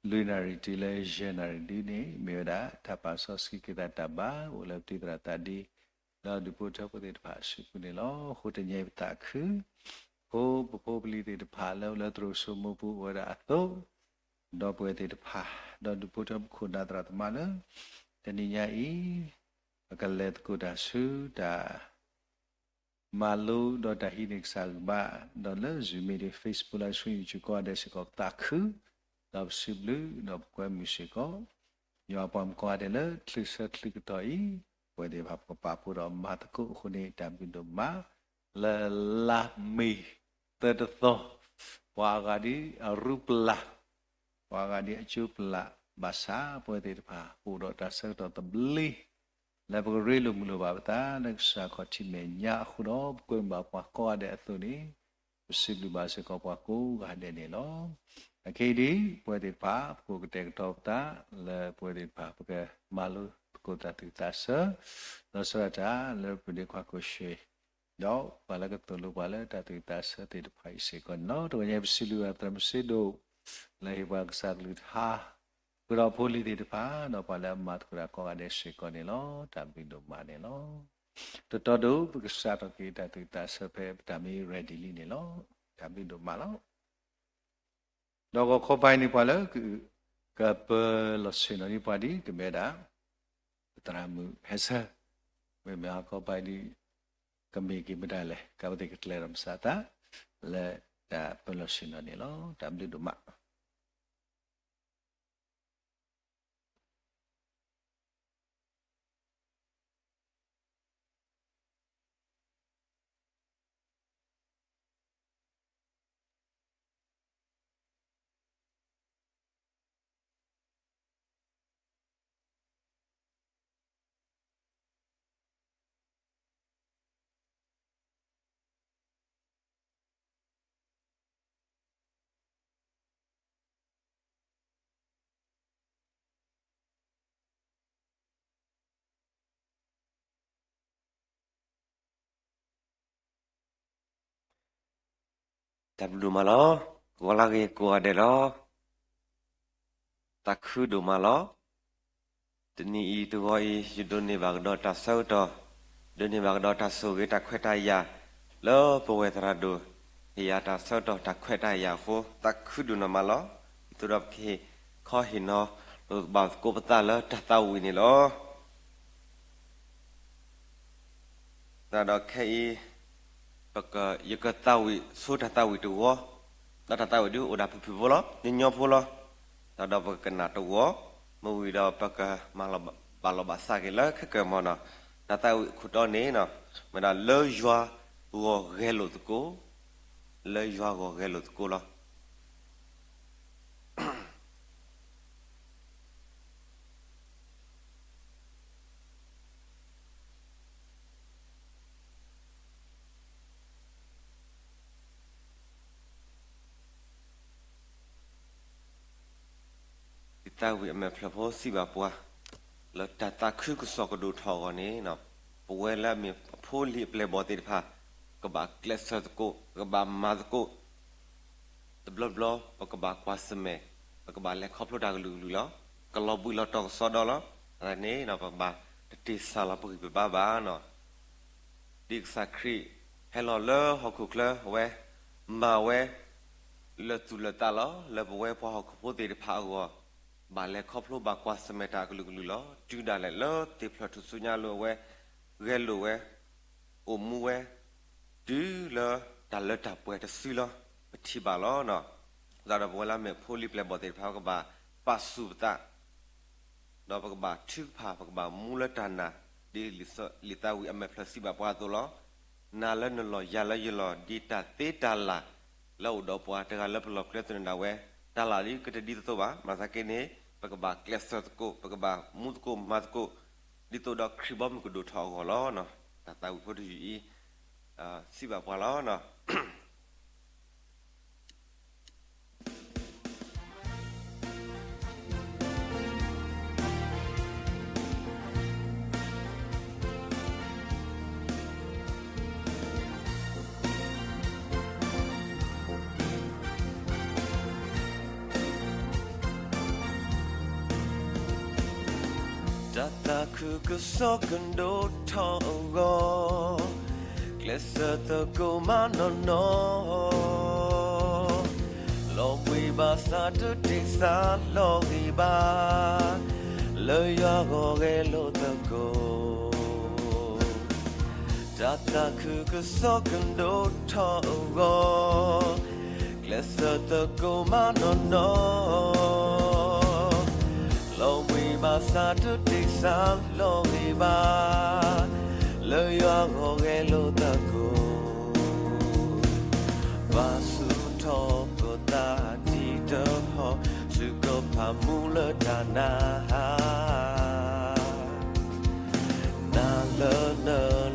လွံၢ်နၣ်ရံၣ်တုၤလၢယဲၢ်နၣ်ရံၣ်ဒ်န့ၣ် မ့ၢ်ဝဲဒၣ် တၢ်ပာ်စီဆှံက့ၤသးတၢ်ဘါ အိၣ်လၢပတံၤသရၣ်သးဒ့ ဒီးဒူၣ်ဖိထၢဖိသ့ၣ်တဖၣ်အစုပူၤန့ၣ်လီၤ. အဃိတနံၤအံၤပသးခု ဖိပဖိပလံၤသ့ၣ်တဖၣ်လၢအိၣ်လၢသရိာ်စိမိၢ်ပူၤအိၣ်ဝဲဒၣ်အသိး, ဒီပုၢ်ဝဲၢ်သ့ၣ်တဖၣ်, ဒီးဒူၣ်ဖိထၢဖိခိၣ်နၢ်သရၣ်သမါလၢ တနံၤညါအံၤ ပကလဲၤသကိးတၢ်ဆူတၢ် မၤလိဒီးတၢ်ဟံးန့ၢ်ကစၢ်ဂံၢ်ဘါ, ဒီးလၢ Zoom meeting Facebook လၢ YouTube ကိးဂၤဒဲးစ့ၢ်ကီးပသးခု, ဒီးပစံးဘျုး ဒီးပကွဲမုာ်စ့ၢ်ကီး ယွၤပှၤမုၣ်ကိးဂၤဒဲးလၢချၢၣ်ဆၢချၢၣ်ကတီၢ်အံၤ, ပဝဲသ့ၣ်တဖၣ်ပကပာ်ဖှိၣ်ဒီးမၤသကိးအဃိန့ၣ် တၢ်ဘျုးဒိၣ်မး လၢလါမ့ၤ သၢတသီ, ပှၤအဂၤဒ်အရူပျး, ပှၤအဂၤဒ်အကၠိပျး, ဘၣ်ဆၣ်ပဝဲသ့ၣ်တဖၣ် ပအိၣ်ဒီးတၢ်ဆၢကတီၢ်သဘျ့ လၢပကရ့လိာ်မုာ်လိာ်ဘၣ်ပသး လၢကစၢ်ခီၣ်ထံးမဲာ်ညါအဃိဒီး ပကွဲမုာ်ဘၣ်ပှၤကိးဂၤဒဲးအသိးန့ၣ်, ပစံးဘျုးဘၣ်စ့ၢ်ကီးပှၤကိးဂၤဒဲးန့ၣ်လီၤ. အခဲအံၤဒ် ပဝဲသ့ၣ်တဖၣ် ပကအိၣ်ကတဲာ်ကတီၤပသး လၢပဝဲသ့ၣ်တဖၣ် ပကမၤလိသကိးတၢ်သူၣ်သးဆၢ, ဒီးဆၢဒၣ်တၢ်လၢပဒ့ခွါကၢၢ်ဆှ့ၣ် ဒီးပှၤလၢကသိၣ်လိပှၤလၢတၢ်သူၣ်သးဆၢသ့ၣ်တဖၣ်အံၤစ့ၢ်ကီးန့ၣ်လီၤ. တဂီၤညါပစံးဘျုးဘၣ်သရၣ်မုၣ်စ့ဒိၣ် လၢဟ့ၣ်ပှၤကစၢ်ကလုၢ်ကထါ ဃုာ်ဒီးဖိလံၤသ့ၣ်တဖၣ် ဒီးပှၤလၢအမၤသကိးတၢ်ကိးဂၤဒဲးစ့ၢ်ကီးန့ၣ်လီၤ. တၢ်ဘျုးဒိၣ်မးန့ၣ်လီၤ. တတီၤဒိၣ် ပကစးထီၣ်က့ၤတၢ်သူၣ်ဝံၣ်သးဆၢဖဲပတၢ်မ့ၢ် ready လံန့ၣ်လီၤ. တၢ်ဘျုးဒိၣ်မးလီၤ. ဒီးဂီၤခီပၤအံၤန့ၣ် ပှၤလၢ ကပၢၤလီၢ်ဆ့ၣ်နီၤန့ၢ်ပှၤဒ် ကမ့ၢ်ဝဲဒၣ် ပသရၣ်မုၣ်ဟဲဆၢ, မ့မ့ၢ်ဟီၣ်ခိၣ်ပၤဒ် ကမ့ၢ်က့ၤမတၤလဲၣ် ကပသ့ၣ်ကကျဲၤဒီးမစးသး လၢတၢ်ပၢၤလီၢ်ဆ့ၣ်နီၤန့ၣ်လီၤ. တၢ်ဘျုးဒိၣ်မး. တၢ်ဘျုးဒိၣ်မးလီၤ. ဂီၤလၢဂ့ၤကိးဂၤဒဲးလီၤ. သးခုဒိၣ်မးလီၤ. တနံၤအံၤတဂီၤအံၤ ယဒိးန့ၢ်ဘၣ်ကဒီးတၢ်ဆၢကတီၢ်, ဒိးန့ၢ်ဘၣ်ကဒီးတၢ်ဆိၣ်ဂ့ၤတၢ်ခွဲးတၢ်ယာ် လၢပဝဲသရၣ်ဒိၣ် ဟ့ၣ်ယၤတၢ်ဆၢကတီၢ်တၢ်ခွဲးတၢ်ယာ်အဃိ သးခုဒိၣ်နီၢ်မးလီၤ. ဒ်သိးဒီးပကဟ့ၣ်ခီဟ့ၣ်နီၤ လိာ်ဘၣ်သကိးပသးလၢတၢ်သးဝံၣ်န့ၣ်လီၤ. သတးဒီးခဲအံၤ ပက ယကသးဝံၣ်ဆိတၢ်သးဝံၣ်တဝီ, ဒီးတၢ်သးဝံၣ်ဒုးအိၣ်ဒၣ်ဖုၣ်ဖုၣ်ဖိလီၤ, ညီညီဖိလီၤ. သတးဒီးပကကနၣ်တဝီ, မ့ၢ်ဝံၤဒီးပကမၤလီၤဘၣ်လီၤဘၣ်စးက့ၤလၢခဲကၢၢ်မီၢ်နီၤ. တၢ်သးဝံၣ်အခိၣ်တီန့ၣ် မ့ၢ်ဒၣ်လၢယွၤဂီၢ်ဂဲၤလိာ်သကိး, လၢယွၤဂီၢ်ဂဲၤလိာ်သကိးလီၤ. ဒ်သးဝံၣ်အမဲာ်ဖျၢၣ်ဖိစံးဘၣ်ပှၤ လၢတၢ်သးခုကစီၣ်ကဒိၣ်ထီၣ်အဂီၢ်န့ၣ်, ပဝဲလၢအမ့ၢ်အဖိအလံၤအပျဲၢ်အဘီၣ်သ့ၣ်တဖၣ် ကဘၣ်ကျဲးစၢးသကိး, ကဘၣ်မၤသကိး, တဘျီဘျီ ပကဘၣ်ကွၢ်ဆၢၣ်မဲာ်, ပကဘၣ်လဲၤခီဖျိတၢ်ကလုာ်ကလုာ်လီၤ. ကလီၤဘှံးလီၤတီၤကစီဒီလီၤ. အန့ၣ် ပကဘၣ်တတ့ၢ်ဆၢလီၤပဂံၢ်ပဘါဘၣ်နီၤ. ဒ်ကစၢ်ခရံာ်ဟဲလီၤလၢဟီၣ်ခိၣ်ချၢဝဲ, မၤဝဲလၢသူၣ်လၢသးလီၤ. လၢပဝဲပှၤဟီၣ်ခိၣ်ဖိသ့ၣ်တဖၣ်အဂီၢ်, ဘၣ်လဲၤခီဖျိဘၣ်ကွၢ်ဆၢၣ်မဲာ်တၢ်ကလုာ်ကလုာ်လီၤ. တုၤဒၣ်လဲာ်လၢသ့ၣ်ဖျၢၣ်ထူၣ်စုညါလိာ်အဝဲ, ဂဲၤလိာ်ဝဲ, အိၣ်မူဝဲ, တုၤလၢတၢ်လၢတၢ်ပှဲၤတစုလီၤ. ပထံၣ်ဘၣ်လီၤ. သတးဒီးပဝဲလၢအမ့ၢ်ဖိလံၤပျဲၢ်ဘီၣ်သ့ၣ်တဖၣ် ပကဘၣ်ပာ်ဆူၣ်ပသး ဒီးပကဘၣ်ထုကဖၣ် ပကဘၣ်မူလၢတၢ်နာ်, ဒ်လံာ်သးဝံၣ်အမဲာ်ဖျၢၣ်စံးဘၣ်ပှၤအသိးလီၤ. နၤလၢနလီၢ် ယၤလၢယလီၢ် ဒ်တၢ်သ့တၢ်လၢ်လၢအအိၣ်ဒီးပှၤတဂၤလၢပလီၢ်ကျဲသနၢၣ်ဒၣ်ဝဲ, တၢ်လၢ်လံကတဒ်သိးသိးဘၣ်. မၤသးက့န့ၣ် ပကဘၣ်ကျဲးစၢးသကိး, ပကဘၣ်မူသကိးမၤသကိး, ဒ်သိးဒီးခရံာ်ဘီမုၢ်ကဒိၣ်ထီၣ်အဂီၢ်လီၤ. တၢ်သးဝံၣ်ဖိတယုၢ်အံၤ စံးဘၣ်ပှၤလီၤ. တၢ်သးခုကစီၣ်ကဒိၣ်ထီၣ်အဂီၢ်, ကျဲးစၢးသကိးမးနီၢ်နီၢ်, လီၤဘှံးဘၣ်ဆၣ်တတ့ၢ်ဆါလီၤဂံၢ်ဘါ, လၢယွၤဂီၢ်ဂဲၤလိာ်သကိး. တၢ်သးခုကစီၣ်ကဒိၣ်ထီၣ်အဂီၢ်, ကျဲးစၢးသကိးမးနီၢ်နီၢ်, လီၤဘှံးဘၣ်ဆၣ်တတ့ၢ်ဆါလီၤဂံၢ်ဘါ, လၢယွၤဂီၢ်ဂဲၤလိာ်သကိး. ပာ်ဆူၣ်ထီၣ်ပသးတံၢ်တဟီၣ်, ထုကဖၣ်မူလၢတၢ်နာ်, နၤလၢန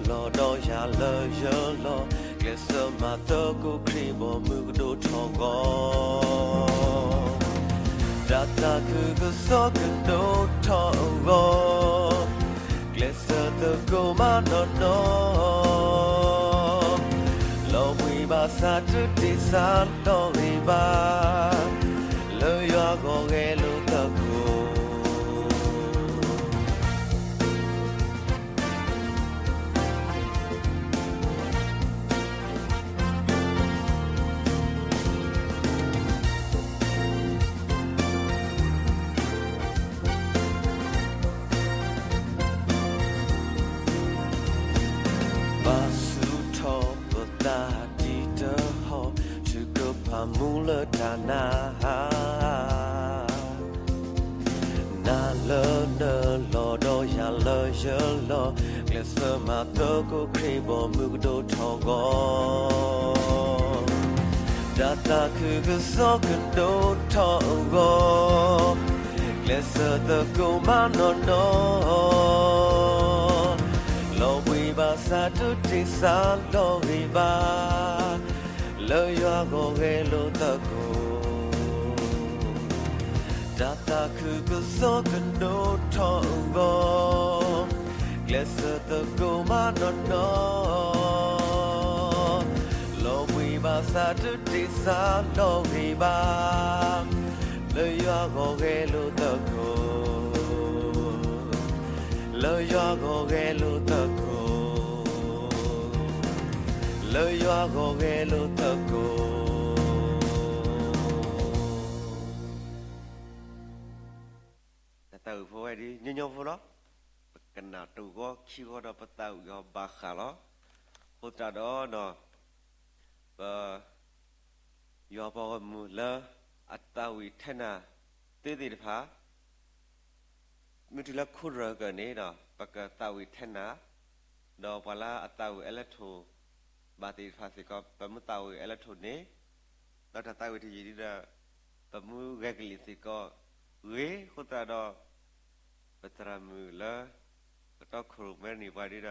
လီၢ်ဒီးယၤလၢယလီၢ်, ကျဲးစၢးမၤသကိးခရံာ်ဘီမုၢ်ကဒိၣ်ထီၣ်အဂီၢ်. တၢ်သးခုကစီၣ်ကဒိၣ်ထီၣ်အဂီၢ်, ကျဲးစၢးသကိးမးနီၢ်နီၢ်, လီၤဘှံးဘၣ်ဆၣ်တတ့ၢ်ဆါလီၤဂံၢ်ဘါ, လၢယွၤဂီၢ်ဂဲၤလိာ်သကိး. ကျဲးစၢးမၤသကိးခရံာ်ဘီမုၢ်ကဒိၣ်ထီၣ်ဂီၤ, တၢ်သးခုကစီၣ်ကဒိၣ်ထီၣ်အဂီၢ်, ကျဲးစၢးသကိးမၤနီၢ်နီၢ်, လီၤဘှံးဘၣ်ဆၣ်တတ့ၢ်စၢ်လီၤဂ့ၤဘၣ်, လၢယွၤဂီၢ်ဂဲၤလိာ်သကိး တၢ်သးခုကစီၣ်ကဒိၣ်ထီၣ်အဂီၢ်, ကျဲးစၢးသကိးမၤနီၢ်နီၢ်, လီၤဘှံးဘၣ်ဆၣ်တတ့ၢ်စၢ်လီၤဂ့ၤဘၣ်, လၢယွၤဂီၢ်ဂဲၤလိာ်သကိး, လၢယွၤဂီၢ်ဂဲၤလိာ်သကိး, လၢယွၤဂီၢ်ဂဲၤလိာ်သကိး တၢ်သးဝံၣ်ဖိဝဲဒ်ညီညီဖိလီၤ. ပကနၣ်တဂီၤခံဂီၤဒီးပသးဝံၣ်အီၤဘၣ်ဃးလီၤ. အဃိသတးဒီး ပ ယွၤပှၤဂီၢ်မုၢ်လၢအသးဝံၣ်ထဲနၤသ့သ့ၣ်တဖၣ် မ့ၢ်တုၤလၢခိၣ်ရၢကၢၢ်န့ၣ် ပကသးဝံၣ်ထဲနၤ, ဒီးပှၤလၢအသးဝံၣ်အဲၣ်လၢထိၣ်ဘၣ်သ့ၣ်တဖၣ်စ့ၢ်ကီး ပမ့ၢ်သးဝံၣ်အဲၣ်လၢထိၣ်န့ၣ်, ဒီးတၢ်သးဝံၣ်တယံာ်ဒ်ဒီး ပမ့ၢ်ဂဲၤကလံၣ်စ့ၢ်ကီးဂ့ၤ, အဃိသတးဒီး ပသရၣ်မုၣ်လၢ ကတီၢ်ခိၣ်ရိၣ်မဲန့ၣ်ပှၤဒ်ဒီး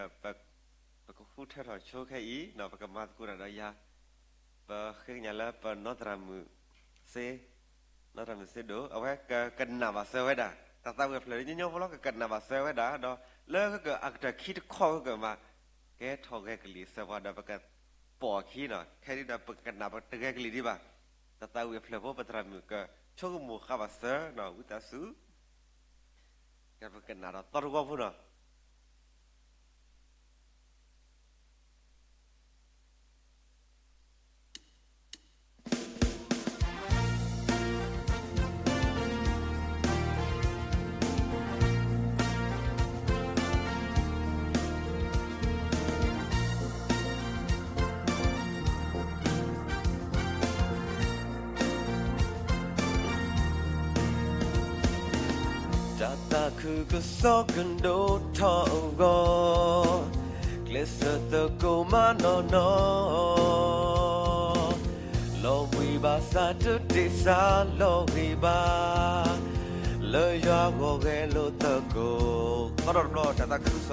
ပကဃုထၢထီၣ်ဆိခဲအံၤ ပကမၤသကိးတၢ်ဒီးယၤ, ပဃ့ကညးလၢပနီၢ်သရၣ်မုၣ်စ့, နီၢ်သရၣ်မုၣ်စ့ဒိၣ် အဝဲကကနၣ်ဘၣ်စၢၤဝဲဒၣ် တၢ်သးဝံၣ်အဖျၢၣ်လၢညီညီဖိလီၤ ကကနၣ်ဘၣ်စၢၤဝဲဒၣ် ဒီးလၢကကအကတၢၢ်ခံတခီကကမၤ ကဲထီၣ်ဂဲၤကလံၣ်စၢၤပှၤဒီးပကပိာ်အခံန့ၣ် ခဲဒ်ဒီးပကနၣ်ပတဂဲၤကလံၣ်ဒံးဘၣ်, တၢ်သးဝံၣ်အဖျၢၣ်ဖိ ပသရၣ်မုၣ်ကဆိကမိၣ်ဃာ်ဘၣ်စၢၤ ဝံသးစူၤ ကပကနၣ်ဒီးသီတဝီဖိနီၤ. တၢ်သးခုကစီၣ်ကဒိၣ်ထီၣ်အဂီၢ်, ကျဲးစၢးသကိးမၤနီၢ်နီၢ်, လီၤဘှံးဘၣ်ဆၣ်တတ့ၢ်စၢ်လီၤဂ့ၤဘၣ်, လၢယွၤဂီၢ်ဂဲၤလိာ်သကိး, သီတဘျီ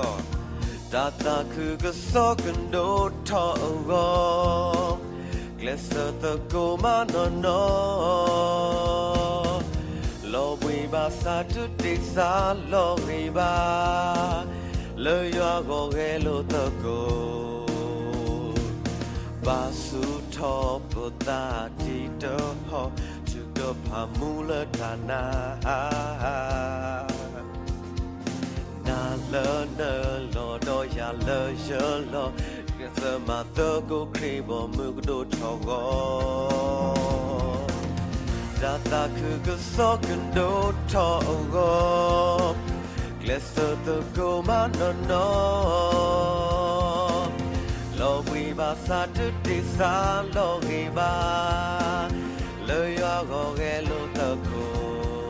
တၢ်သးခုကစီၣ်, တၢ်သးခုကစီၣ်ကဒိၣ်ထီၣ်အဂီၢ်, ကျဲးစၢးသကိးမၤနီၢ်နီၢ်, လီၤဘှံးဘၣ်ဆၣ်တတ့ၢ်စၢ်လီၤဂ့ၤဘၣ်, လၢယွၤဂီၢ်ဂဲၤလိာ်သကိး, ဘၣ်ဆူၣ်ထီၣ်ပသးတံၢ်တဟီၣ်, ထုကဖၣ်မူလၢတၢ်နာ် နၤလၢနလီၢ်ဒီးယၤလၢယလီၢ်, ကျဲးစၢးမၤသကိးခရံာ်ဘီမုၢ်ကဒိၣ်ထီၣ်ဂီၢ်, တၢ်သးခုကစီၣ်ကဒိၣ်ထီၣ်အဂီၢ်, ကျဲးစၢးသကိးမၤနီၢ်နီၢ်, လီၤဘှံးဘၣ်ဆၣ်တတ့ၢ်စၢ်လီၤဂ့ၤဘၣ်, လၢယွၤဂီၢ်ဂဲၤလိာ်သကိး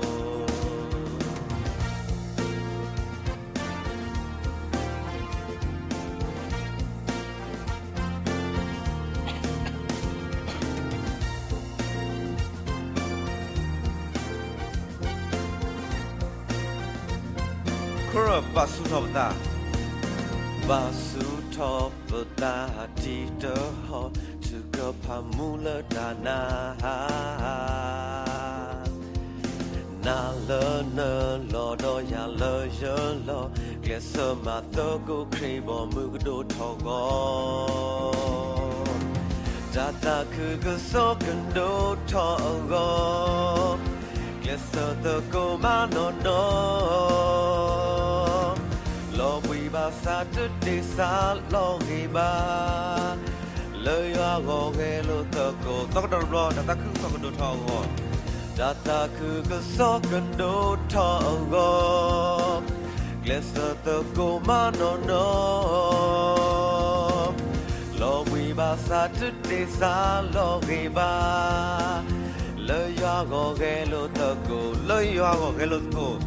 ခိၣ်ရၢ ဘၣ်ဆူၣ်ထီၣ်ပသး, ဘၣ်ဆူၣ်ထီၣ်ပသးတံၢ်တဟီၣ်, ထုကဖၣ်မူလၢတၢ်နာ် နၤလၢနလီၢ်ဒီးယၤလၢယလီၢ်, ကျဲးစၢးမၤသကိးခရံာ်ဘီမုၢ်ကဒိၣ်ထီၣ်ဂီၢ်, တၢ်သးခုကစီၣ်ကဒိၣ်ထီၣ်အဂီၢ်, ကျဲးစၢးသကိးမၤနီၢ်နီၢ်, လီၤဘှံးဘၣ်ဆၣ်တတ့ၢ်စၢ်လီၤဂ့ၤဘၣ်, လၢယွၤဂီၢ်ဂဲၤလိာ်သကိး, သီကဒီးတဘျီ တၢ်သးခုကစီၣ်ကဒိၣ်ထီၣ်အဂီၢ်, တၢ်သးခုကစီၣ်ကဒိၣ်ထီၣ်အဂီၢ်, ကျဲးစၢးသကိးမၤနီၢ်နီၢ်, လီၤဘှံးဘၣ်ဆၣ်တတ့ၢ်စၢ်လီၤဂ့ၤဘၣ်, လၢယွၤဂီၢ်ဂဲၤလိာ်သကိး, လၢယွၤဂီၢ်ဂဲၤလိာ်သကိး,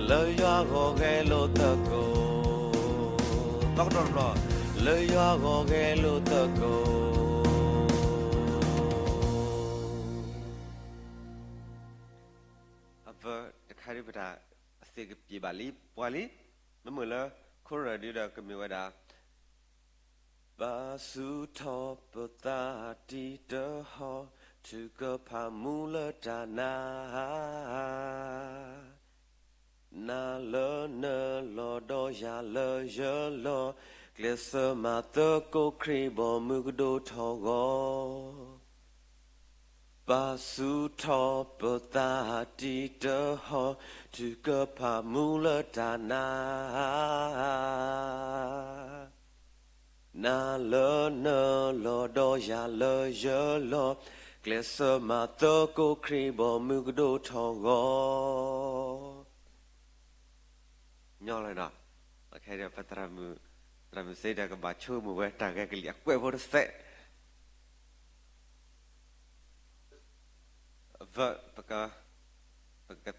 လၢယွၤဂီၢ်ဂဲၤလိာ်သကိး သီကတီၢ်တဘျီ, လၢယွၤဂီၢ်ဂဲၤလိာ်သကိး. အဝဲတခါဒ်ပတၢ်သ့ၣ်ကပံာ်ဘၣ်လံ ပှၤလံ, မ့မ့ၢ်လၢ chorus ဒ်ဒီးကမ့ၢ်ဝဲဒၣ် ပာ်ဆူၣ်ထီၣ်ပသးတံၤတဟီၣ်, ထုကဖၣ်မူလၢတၢ်နာ် နၤလၢနလီၢ်ဒီးယၤလၢယလီၢ်, ကျဲးစၢးမၤသကိးခရံာ်ဘီမုၢ်ကဒိၣ်ထီၣ်ဂီၢ်. ပာ်ဆူၣ်ထီၣ်ပသးတံၤတဟီၣ်, ထုကဖၣ်မူလၢတၢ်နာ် နၤလၢနလီၢ်ဒီးယၤလၢယလီၢ်, ကျဲးစၢးမၤသကိးခရံာ်ဘီမုၢ်ကဒိၣ်ထီၣ်ဂီၢ်. ညီလီၤနီၤ, သရၣ်မုၣ်စ့ဒီးကဘၣ်ဆိကမိၣ်ဝဲတၢ်ဂဲၤကလံၣ်အကွဲးဖိတစဲး ပက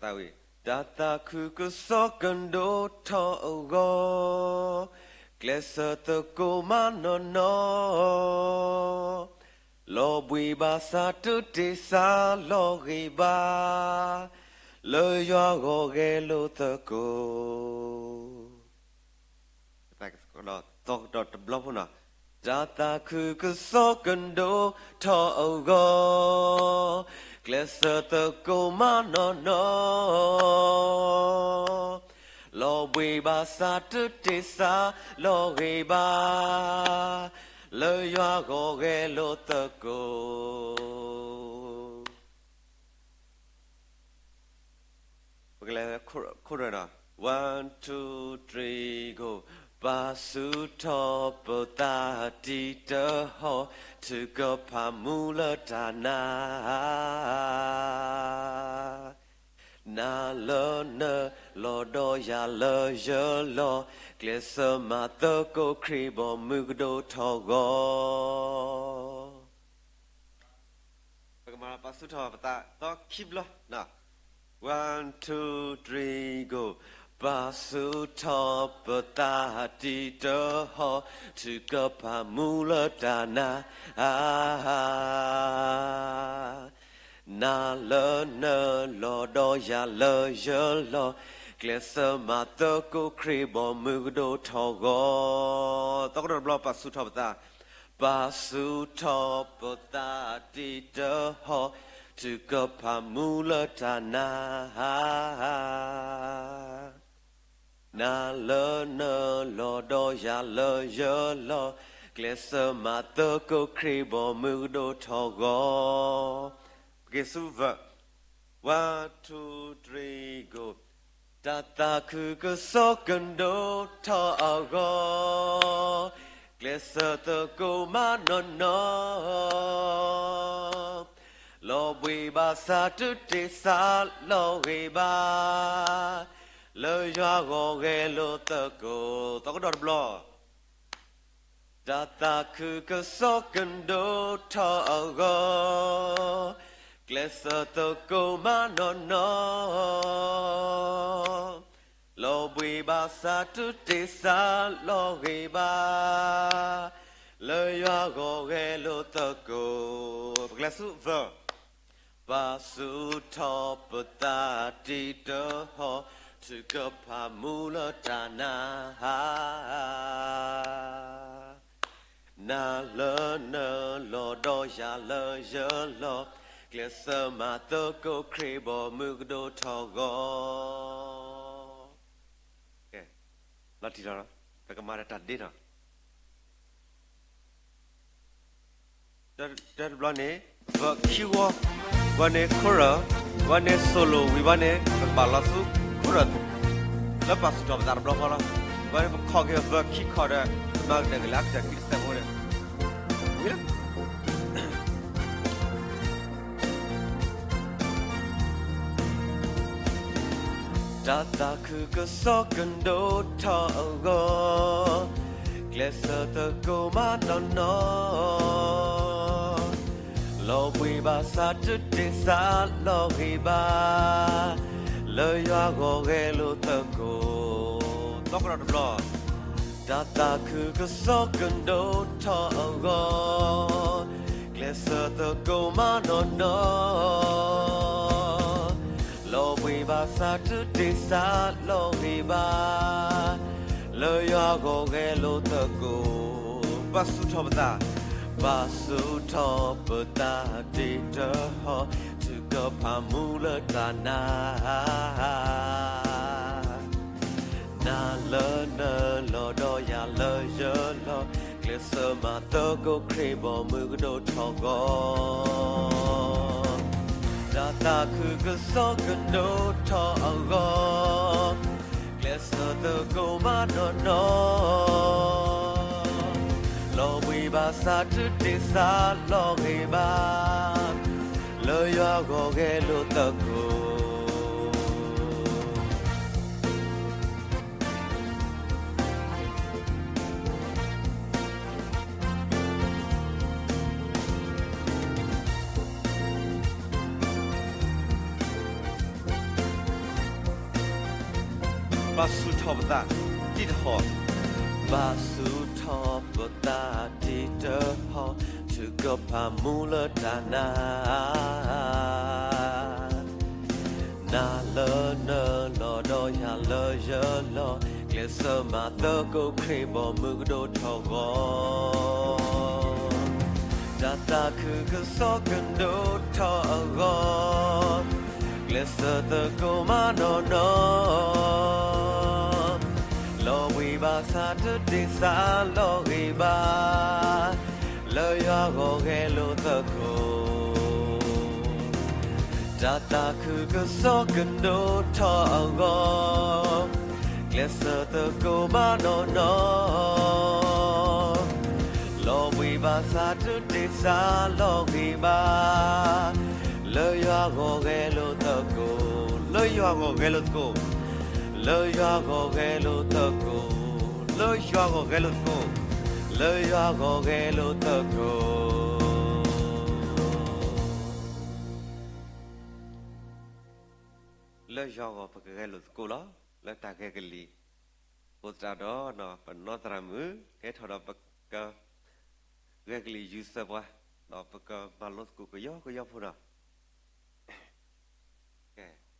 သးဝံၣ်, တၢ်သးခုကစီၣ်ကဒိၣ်ထီၣ်အဂီၢ်, ကျဲးစၢးသကိးမးနီၢ်နီၢ်, လီၤဘှံးဘၣ်ဆၣ်တတ့ၢ်စးလီၤဂ့ၤဘၣ်, လၢယွၤဂီၢ်ဂဲၤလိာ်သကိး. သီကတီၢ်တဘျီဖိနီၤ, တၢ်သးခုကစီၣ်ကဒိၣ်ထီၣ်အဂီၢ်, ကျဲးစၢးသကိးမးနီၢ်နီၢ်, လီၤဘှံးဘၣ်ဆၣ်တတ့ၢ်စးလီၤဂ့ၤဘၣ်, လၢယွၤဂီၢ်ဂဲၤလိာ်သကိး. ပကလဲၤခိၣ်ရၢၢ်နီၤ, one two three go, ပာ်ဆူၣ်ထီၣ်ပသးတံၤတဟီၣ်, ထုကဖၣ်မူလၢတၢ်နာ် နၤလၢနလီၢ်ဒီးယၤလၢယလီၢ်, ကျဲးစၢးမၤသကိးခရံာ်ဘီမုၢ်ကဒိၣ်ထီၣ်ဂီၢ်. ပကမၤပာ်ဆူၣ်ထီၣ်ပသးသီခံဘျီ, one two three go, ပာ်ဆူၣ်ထီၣ်ပသးတံၤတဟီၣ်, ထုကဖၣ်မူလၢတၢ်နာ် နၤလၢနလီၢ်ဒီးယၤလၢယလီၢ်, ကျဲးစၢးမၤသကိးခရံာ်ဘီမုၢ်ကဒိၣ်ထီၣ်ဂီၢ်. သီကတီၢ်တဘျီ ပာ်ဆူၣ်ထီၣ်ပသး, ပာ်ဆူၣ်ထီၣ်ပသးတံၤတဟီၣ်, ထုကဖၣ်မူလၢတၢ်နာ် နၤလၢနလီၢ်ဒီးယၤလၢယလီၢ်, ကျဲးစၢးမၤသကိးခရံာ်ဘီမုၢ်ကဒိၣ်ထီၣ်ဂီၢ်. ပက့ၤဆူ verse, one two three go, တၢ်သးခုကစီၣ်ကဒိၣ်ထီၣ်အဂီၢ်, ကျဲးစၢးသကိးမးနီၢ်နီၢ်, လီၤဘှံးဘၣ်ဆၣ်တတ့ၢ်စးလီၤဂ့ၤဘၣ်, လၢယွၤဂီၢ်ဂဲၤလိာ်သကိး. သီကတီၢ်တဘျီ, တၢ်သးခုကစီၣ်ကဒိၣ်ထီၣ်အဂီၢ်, ကျဲးစၢးသကိးမးနီၢ်နီၢ်, လီၤဘှံးဘၣ်ဆၣ်တတ့ၢ်စးလီၤဂ့ၤဘၣ်, လၢယွၤဂီၢ်ဂဲၤလိာ်သကိး. ပကလဲၤဆူ verse, ပာ်ဆူၣ်ထီၣ်ပသးတံၤတဟီၣ်, ထုကဖၣ်မူလၢတၢ်နာ် နၤလၢနလီၢ်ဒီးယၤလၢယလီၢ်, ကျဲးစၢးမၤသကိးခရံာ်ဘီမုၢ်ကဒိၣ်ထီၣ်ဂီၢ်. လီၤတံၢ်လီၤ, ပကမၤဒီးတၢ်ဒ့နီၤ. တၢတဘျီန့ၣ် verse ခံဝီ, ဝဲန့ၣ် chorus, ဝဲန့ၣ် solo ဝံၤဘၣ်န့ၣ် ပကဘၣ်လီၤဆူ chorus လၢပာ်ဆူၣ်ထီၣ်ပသးတဘျီဃီလီၤ. ဝဲန့ၣ်ပခီၣ်က့ၤ verse ခံခီၣ်ဒီး မၤကတၢၢ်က့ၤလၢအကတၢၢ်ခံတစဲးဖိန့ၣ် ဝံၤလီၤ. တၢ်သးခုကစီၣ်ကဒိၣ်ထီၣ်အဂီၢ်, ကျဲးစၢးသကိးမးနီၢ်နီၢ်, လီၤဘှံးဘၣ်ဆၣ်တတ့ၢ်စးလီၤဂ့ၤဘၣ်, လၢယွၤဂီၢ်ဂဲၤလိာ်သကိး. သီကတီၢ်တဘျီ, တၢ်သးခုကစီၣ်ကဒိၣ်ထီၣ်အဂီၢ်, ကျဲးစၢးသကိးမၤနီၢ်နီၢ်, လီၤဘှံးဘၣ်ဆၣ်တတ့ၢ်စၢ်လီၤဂ့ၤဘၣ်, လၢယွၤဂီၢ်ဂဲၤလိာ်သကိး, ပာ်ဆူၣ်ထီၣ်ပသး, ပာ်ဆူၣ်ထီၣ်ပသးတ့ၢ်တဟီၣ်, ထုကဖၣ်မူလၢတၢ်နာ် နၤလၢနလီၢ်ဒီးယၤလၢယလီၢ်, ကျဲးစၢးမၤသကိးခရံာ်ဘီမုၢ်ကဒိၣ်ထီၣ်ဂီၢ်, တၢ်သးခုကစီၣ်ကဒိၣ်ထီၣ်အဂီၢ်, ကျဲးစၢးသကိးမၤနီၢ်နီၢ်, လီၤဘှံးဘၣ်ဆၣ်တတ့ၢ်စၢ်လီၤဂ့ၤဘၣ်, လၢယွၤဂီၢ်ဂဲၤလိာ်သကိး ပာ်ဆူၣ်ထီၣ်ပသးတ့ၢ်တဟီၣ်, ပာ်ဆူၣ်ထီၣ်ပသးတ့ၢ်တဟီၣ်, ထုကဖၣ်မူလၢတၢ်နာ် နၤလၢနလီၢ်ဒီးယၤလၢယလီၢ်, ကျဲးစၢးမၤသကိးခရံာ်ဘီမုၢ်ကဒိၣ်ထီၣ်ဂီၢ်, တၢ်သးခုကစီၣ်ကဒိၣ်ထီၣ်အဂီၢ်, ကျဲးစၢးသကိးမၤနီၢ်နီၢ်, လီၤဘှံးဘၣ်ဆၣ်တတ့ၢ်စၢ်လီၤဂ့ၤဘၣ်, လၢယွၤဂီၢ်ဂဲၤလိာ်သကိး တၢ်သးခုကစီၣ်ကဒိၣ်ထီၣ်အဂီၢ်, ကျဲးစၢးသကိးမၤနီၢ်နီၢ်, လီၤဘှံးဘၣ်ဆၣ်တတ့ၢ်စၢ်လီၤဂ့ၤဘၣ်, လၢယွၤဂီၢ်ဂဲၤလိာ်သကိး, လၢယွၤဂီၢ်ဂဲၤလိာ်သကိး, လၢယွၤဂီၢ်ဂဲၤလိာ်သကိး, လၢယွၤဂီၢ်ဂဲၤလိာ်သကိး, လၢယွၤဂီၢ်ဂဲၤလိာ်သကိး လၢယွၤဂီၢ်ပကဂဲၤလိာ်သကိးလီၤ. လၢတၢ်ဂဲၤကလံၤ အဃိသတးဒီး ပနီၢ်သရၣ်မုၣ် ကဲထီၣ်ဒီးပက ဂဲၤကလံၤယူၤစၢၤပှၤ, ဒီးပကမၤလိသကိးကယီကယီဖိဒီး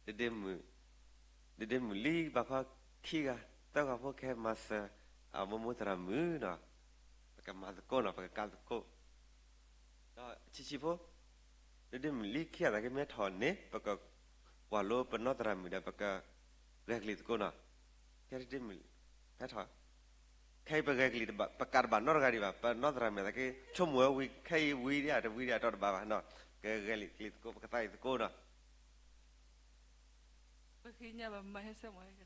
ဒဒ့မုၣ်, ဒဒ့မုၣ်လံဘၣ်ခီခံဂၤသၢဂၤဖိကဟဲမၤစၢၤ အမိၢ်မိၢ်သရၣ်မုၣ်ဒီး ပကမၤသကိးနီၤ ပကကးသကိး ဒီးဆံးဆံးဖိ, ဒဒ့မုၣ်လံခံဂၤသးကမ့ၢ်ထီၣ်န့ၣ် ပကကွၢ်လိပနီၢ်သရၣ်မုၣ်ဒီး ပကဂဲၤကလံၤသကိးနီၤ, ကဲဒဒ့မုၣ်, ဖဲထီၣ် ခဲအံၤပဂဲၤကလံၤ ပကးတဘၣ်နီတဂၤဒံးဘၣ်, ပနီၢ်သရၣ်မုၣ်သးက့ ဆိကမိၣ်ဝဲဝံၤ ခဲအံၤဝံၤဒံး တဝံၤဒံး အတီတဘၣ်ဘၣ်နီၤ, ကဂဲၤကလံၤသကိး ပကသးအံၤသကိးနီၤ. ပဃ့ညါဘၣ်မၤဟဲဆဲမၤဟဲ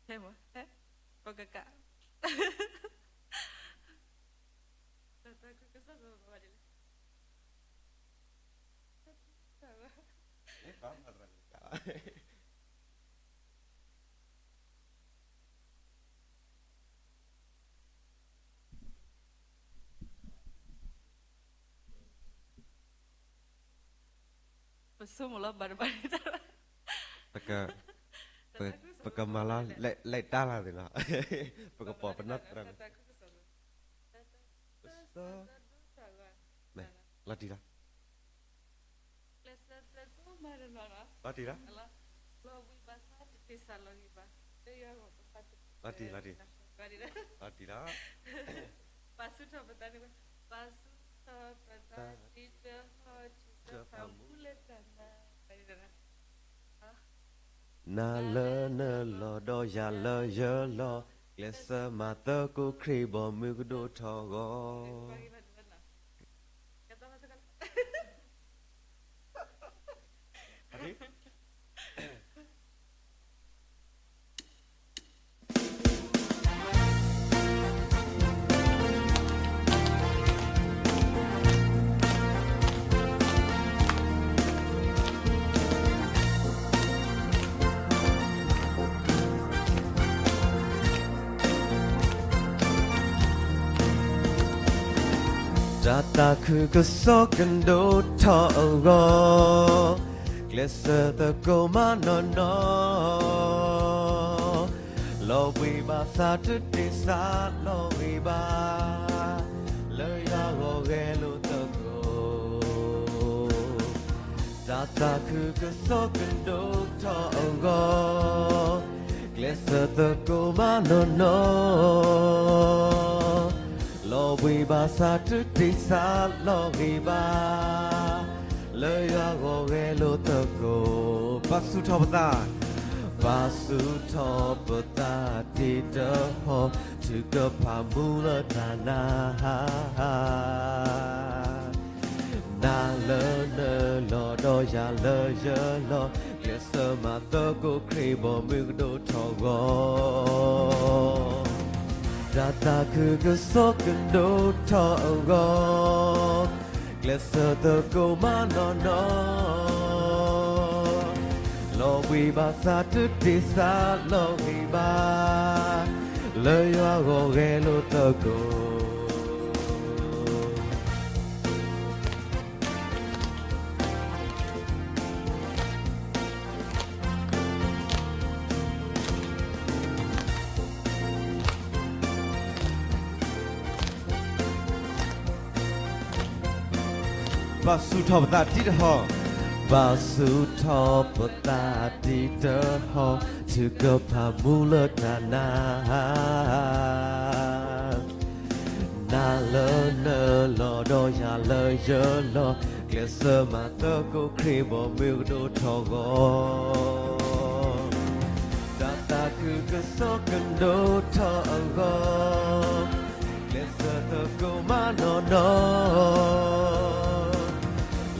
ဟဲမၤဟဲ ပကကး တၢ်သးခုကစီၣ်ကဘၣ်ဒ်လဲၣ် ပဆိကမိၣ်လီၤဘၣ်တဘၣ်န့ၣ်တၢ် ပက, ပ, ပကမၤလီၤ လဲၤတၢ်လၢ်သ့ၣ်နီၤ, ပကပိာ်ပနီၢ်သရၣ်မုၣ် လီၤတံၢ်လီၤ, လီၤတံၢ်လီၤ, လီၤတံၢ်လီၤ, ပာ်ဆူၣ်ထီၣ်ပသးတသ့စၢ်လီၤဂ့ၤဘၣ်, လၢယွၤဂီၢ်ပသးတသ့စၢ်လီၤဂ့ၤဘၣ်, ပာ်ဆူၣ်ထီၣ်ပသးတံၢ်တဟီၣ်ထုကဖၣ်မူလၢတၢ်နာ် နၤလၢနလီၢ်ဒီးယၤလၢယလီၢ်, ကျဲးစၢးမၤသကိးခရံာ်ဘီမုၢ်ကဒိၣ်ထီၣ်ဂီၢ်. တၢ်သးခုကစီၣ်ကဒိၣ်ထီၣ်အဂီၢ်, ကျဲးစၢးသကိးမးနီၢ်နီၢ်, လီၤဘှံးဘၣ်ဆၣ်တတ့ၢ်စးလီၤဂ့ၤဘၣ်, လၢယွၤဂီၢ်ဂဲၤလိာ်သကိး, တၢ်သးခုကစီၣ်ကဒိၣ်ထီၣ်အဂီၢ်, ကျဲးစၢးသကိးမးနီၢ်နီၢ်, လီၤဘှံးဘၣ်ဆၣ်တတ့ၢ်စးလီၤဂ့ၤဘၣ်, လၢယွၤဂီၢ်ဂဲၤလိာ်သကိး, ပာ်ဆူၣ်ထီၣ်ပသး, ပာ်ဆူၣ်ထီၣ်ပသးတံၢ်တဟီၣ်, ထုကဖၣ်မူလၢတၢ်နါ, နၤလၢနလီၢ်ဒီးယၤလၢယလီၢ်, ကျဲးစၢးမၤသကိးခရံာ်ဘီမုၢ်ကဒိၣ်ထီၣ်အဂီၢ်. တၢ်သးခုကစီၣ်ကဒိၣ်ထီၣ်အဂီၢ်, ကျဲးစၢးသကိးမးနီၢ်နီၢ်, လီၤဘှံးဘၣ်ဆၣ်တတ့ၢ်စးလီၤဂ့ၤဘၣ်, လၢယွၤဂီၢ်ဂဲၤလိာ်သကိး. ပာ်ဆူၣ်ထီၣ်ပသးတံၢ်တဟီၣ်, ပာ်ဆူၣ်ထီၣ်ပသးတံၢ်တဟီၣ်, ထုကဖၣ်မူလၢတၢ်နါ, နၤလၢနလီၢ်ဒီးယၤလၢယလီၢ်, ကျဲးစၢးမၤသကိးခရံာ်ဘီမုၢ်ကဒိၣ်ထီၣ်အဂီၢ်. တၢ်သးခုကစီၣ်ကဒိၣ်ထီၣ်အဂီၢ်, ကျဲးစၢးသကိးမးနီၢ်နီၢ်,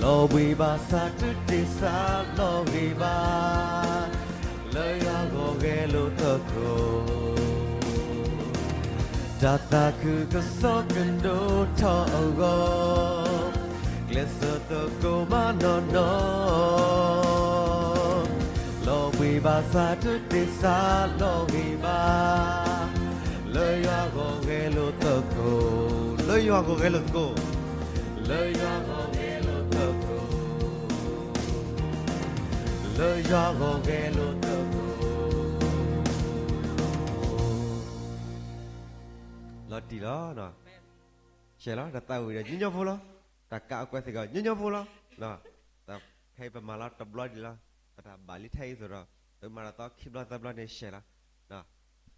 လီၤဘှံးဘၣ်ဆၣ်တတ့ၢ်စးလီၤဂ့ၤဘၣ်, လၢယွၤဂီၢ်ဂဲၤလိာ်သကိး. တၢ်သးခုကစီၣ်ကဒိၣ်ထီၣ်အဂီၢ်, ကျဲးစၢးသကိးမးနီၢ်နီၢ်, လီၤဘှံးဘၣ်ဆၣ်တတ့ၢ်စးလီၤဂ့ၤဘၣ်, လၢယွၤဂီၢ်ဂဲၤလိာ်သကိး, လၢယွၤဂီၢ်ဂဲၤလိာ်သကိး, လၢယွၤဂီၢ်ဂဲၤလိာ်သကိး, လၢယွၤဂီၢ်ဂဲၤလိာ်သကိး. လီၤတံၢ်လီၤ, ရှဲလီၤ တၢ်သးဝံၣ်ဒီးညီညီဖိလီၤ, တၢ်ကးအကွဲသ့ၣ်ကီးညီညီဖိလီၤ, တၢ်ခဲအံၤပမၤလီၤတဘျီဒံးလီၤ, ပတၢ်ဘၣ်လံထဲအံၤသိးဒီး, ပမၤတၢ်သီခံဘျီသၢဘျီန့ၣ်ရှဲလီၤ, သီကဒီးတဘျီ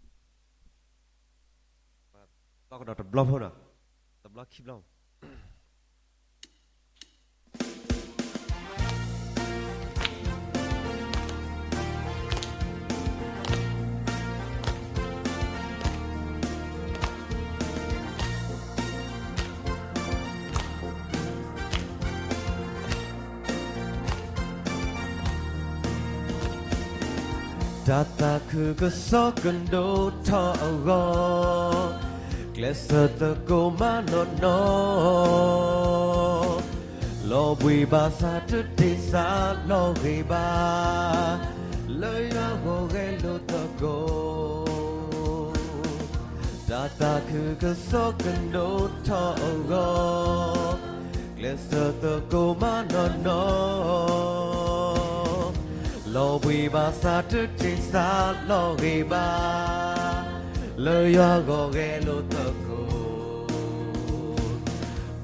ဖိနီၤ, တဘျီခံဘျီ တၢ်သးခုကစီၣ်ကဒိၣ်ထီၣ်အဂီၢ်, ကျဲးစၢးသကိးမးနီၢ်နီၢ်, လီၤဘှံးဘၣ်ဆၣ်တတ့ၢ်စးလီၤဂ့ၤဘၣ်, လၢယွၤဂီၢ်ဂဲၤလိာ်သကိး. တၢ်သးခုကစီၣ်ကဒိၣ်ထီၣ်အဂီၢ်, ကျဲးစၢးသကိးမးနီၢ်နီၢ်, လီၤဘှံးဘၣ်ဆၣ်တတ့ၢ်စးလီၤဂ့ၤဘၣ်, လၢယွၤဂီၢ်ဂဲၤလိာ်သကိး.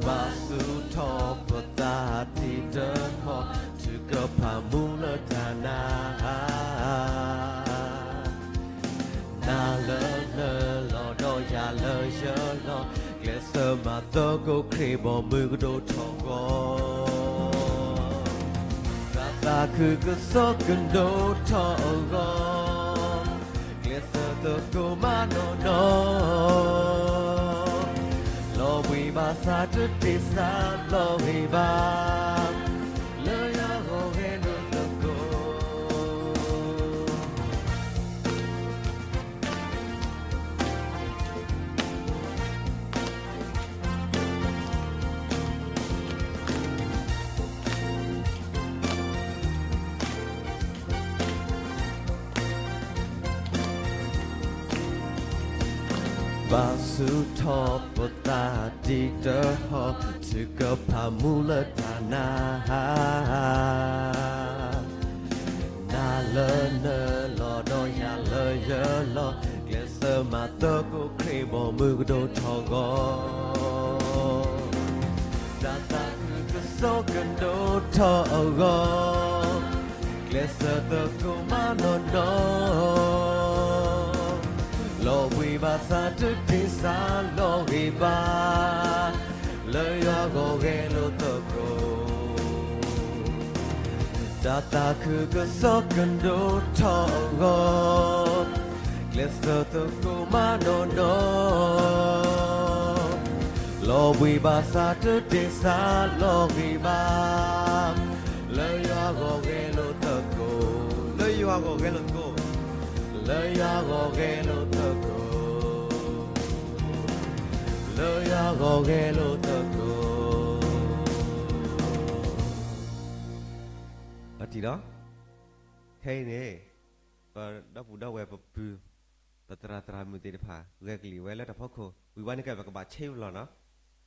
ပာ်ဆူၣ်ထီၣ်ပသးတံၢ်တဟီၣ်, ထုကဖၣ်မူလၢတၢ်နါ နၤလၢနလီၢ်ဒီးယၤလၢယလီၢ်, ကျဲးစၢးမၤသကိးခရံာ်ဘီမုၢ်ကဒိၣ်ထီၣ်အဂီၢ်. တၢ်သးခုကစီၣ်ကဒိၣ်ထီၣ်အဂီၢ်, ကျဲးစၢးသကိးမးနီၢ်နီၢ်, လီၤဘှံးဘၣ်ဆၣ်တတ့ၢ်စးလီၤဂ့ၤဘၣ်, လၢယွၤဂီၢ်ဂဲၤလိာ်သကိး. ပာ်ဆူၣ်ထီၣ်ပသးတံၢ်တဟီၣ်, ထုကဖၣ်မူလၢတၢ်နါ နၤ, လၢနလီၢ်ဒီးယၤလၢယလီၢ်, ကျဲးစၢးမၤသကိးခရံာ်ဘီမုၢ်ကဒိၣ်ထီၣ်အဂီၢ်, တၢ်သးခုကစီၣ်ကဒိၣ်ထီၣ်အဂီၢ်, ကျဲးစၢးသကိးမၤနီၢ်နီၢ်, လီၤဘှံးဘၣ်ဆၣ်တတ့ၢ်စၢ်လီၤဂ့ၤဘၣ်, လၢယွၤဂီၢ်ဂဲၤလိာ်သကိး တၢ်သးခုကစီၣ်ကဒိၣ်ထီၣ်အဂီၢ်, ကျဲးစၢးသကိးမၤနီၢ်နီၢ်, လီၤဘှံးဘၣ်ဆၣ်တတ့ၢ်စၢ်လီၤဂ့ၤဘၣ်, လၢယွၤဂီၢ်ဂဲၤလိာ်သကိး, လၢယွၤဂီၢ်ဂဲၤလိာ်သကိး, လၢယွၤဂီၢ်ဂဲၤလိာ်သကိး, လၢယွၤဂီၢ်ဂဲၤလိာ်သကိး ပထံၣ်လီၤ. ခဲအံၤန့ၣ် ပဒီပုၢ်ဒီဝဲၢ်ပပုၢ် ပသရၣ်သရၣ်မုၣ်သ့ၣ်တဖၣ် ဂဲၤကလံၣ်ဝဲလၢတၢ်ဖီခိၣ် ဝံၤဝဲန့ၣ်ကဲ ပကဘၣ်ဆ့ပလီၢ်နီၤ.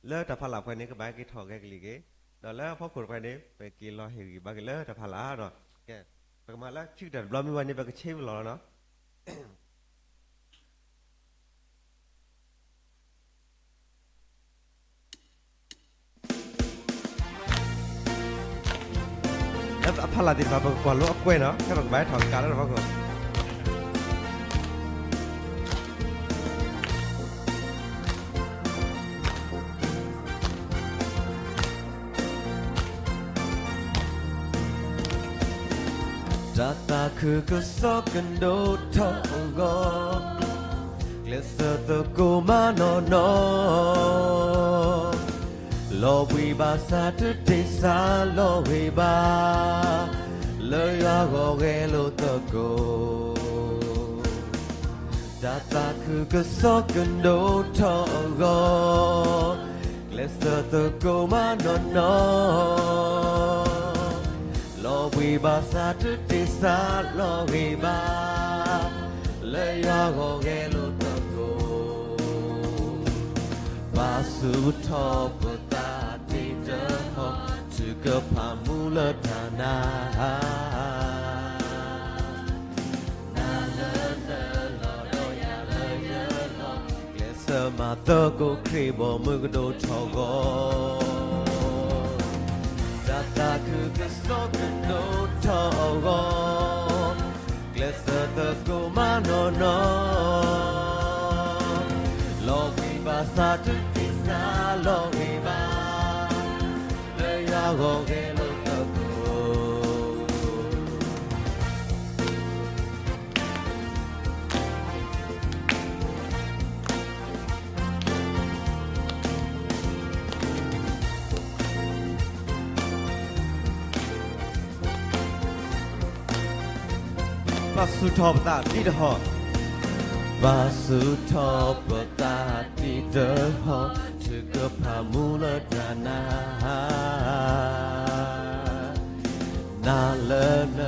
လၢတၢ်ဖးလၢ်ပှဲၤန့ၣ် ကဘၣ်က့ၤထီၣ်ဂဲၤကလံၣ်က့ၤ, ဒီးလၢဖီခိၣ်တပှဲၤန့ၣ် ပက့ၤလီၤဟ့ၣ်ဂံၢ်ဘါက့ၤလၢတၢ်ဖးလၢ်နီၤ. ကဲ, ပကမၤလၢခံကတၢၢ်တဘျီမ့ၢ်ဝဲန့ၣ် ပကဆ့ပလီၢ်လီၤနီၤ. လၢအဖးလၢ်သ့ၣ်တဖၣ် ပကကွၢ်လိအကွဲးနီၤ, ဖဲပကဘၣ်ဟဲထီၣ်ကးလၢတၢ်ဖီခိၣ် တၢ်သးခုကစီၣ်ကဒိၣ်ထီၣ်အဂီၢ်, ကျဲးစၢးသကိးမၤနီၢ်နီၢ်, လီၤဘှံးဘၣ်ဆၣ်တတ့ၢ်စၢ်လီၤဂ့ၤဘၣ်, လၢယွၤဂီၢ်ဂဲၤလိာ်သကိး တၢ်သးခုကစီၣ်ကဒိၣ်ထီၣ်အဂီၢ်, ကျဲးစၢးသကိးမၤနီၢ်နီၢ်, လီၤဘှံးဘၣ်ဆၣ်တတ့ၢ်စၢ်လီၤဂ့ၤဘၣ်, လၢယွၤဂီၢ်ဂဲၤလိာ်သကိး ပာ်ဆူၣ်ထီၣ်ပသးတ့ၢ်တဟီၣ်, ထုကဖၣ်မူလၢတၢ်နာ် နၤလၢနလီၢ်ဒီးယၤလၢယလီၢ်, ကျဲးစၢးမၤသကိးခရံာ်ဘီမုၢ်ကဒိၣ်ထီၣ်အဂီၢ်, တၢ်သးခုကစီၣ်ကဒိၣ်ထီၣ်အဂီၢ်, ကျဲးစၢးသကိးမၤနီၢ်နီၢ်, လီၤဘှံးဘၣ်ဆၣ်တတ့ၢ်စၢ်လီၤဂ့ၤဘၣ်, လၢယွၤဂီၢ်ဂဲၤလိာ်သကိး ပာ်ဆူၣ်ထီၣ်ပသးတ့ၢ်တဟီၣ်, ပာ်ဆူၣ်ထီၣ်ပသးတ့ၢ်တဟီၣ်, ထုကဖၣ်မူလၢတၢ်နာ် နၤလၢန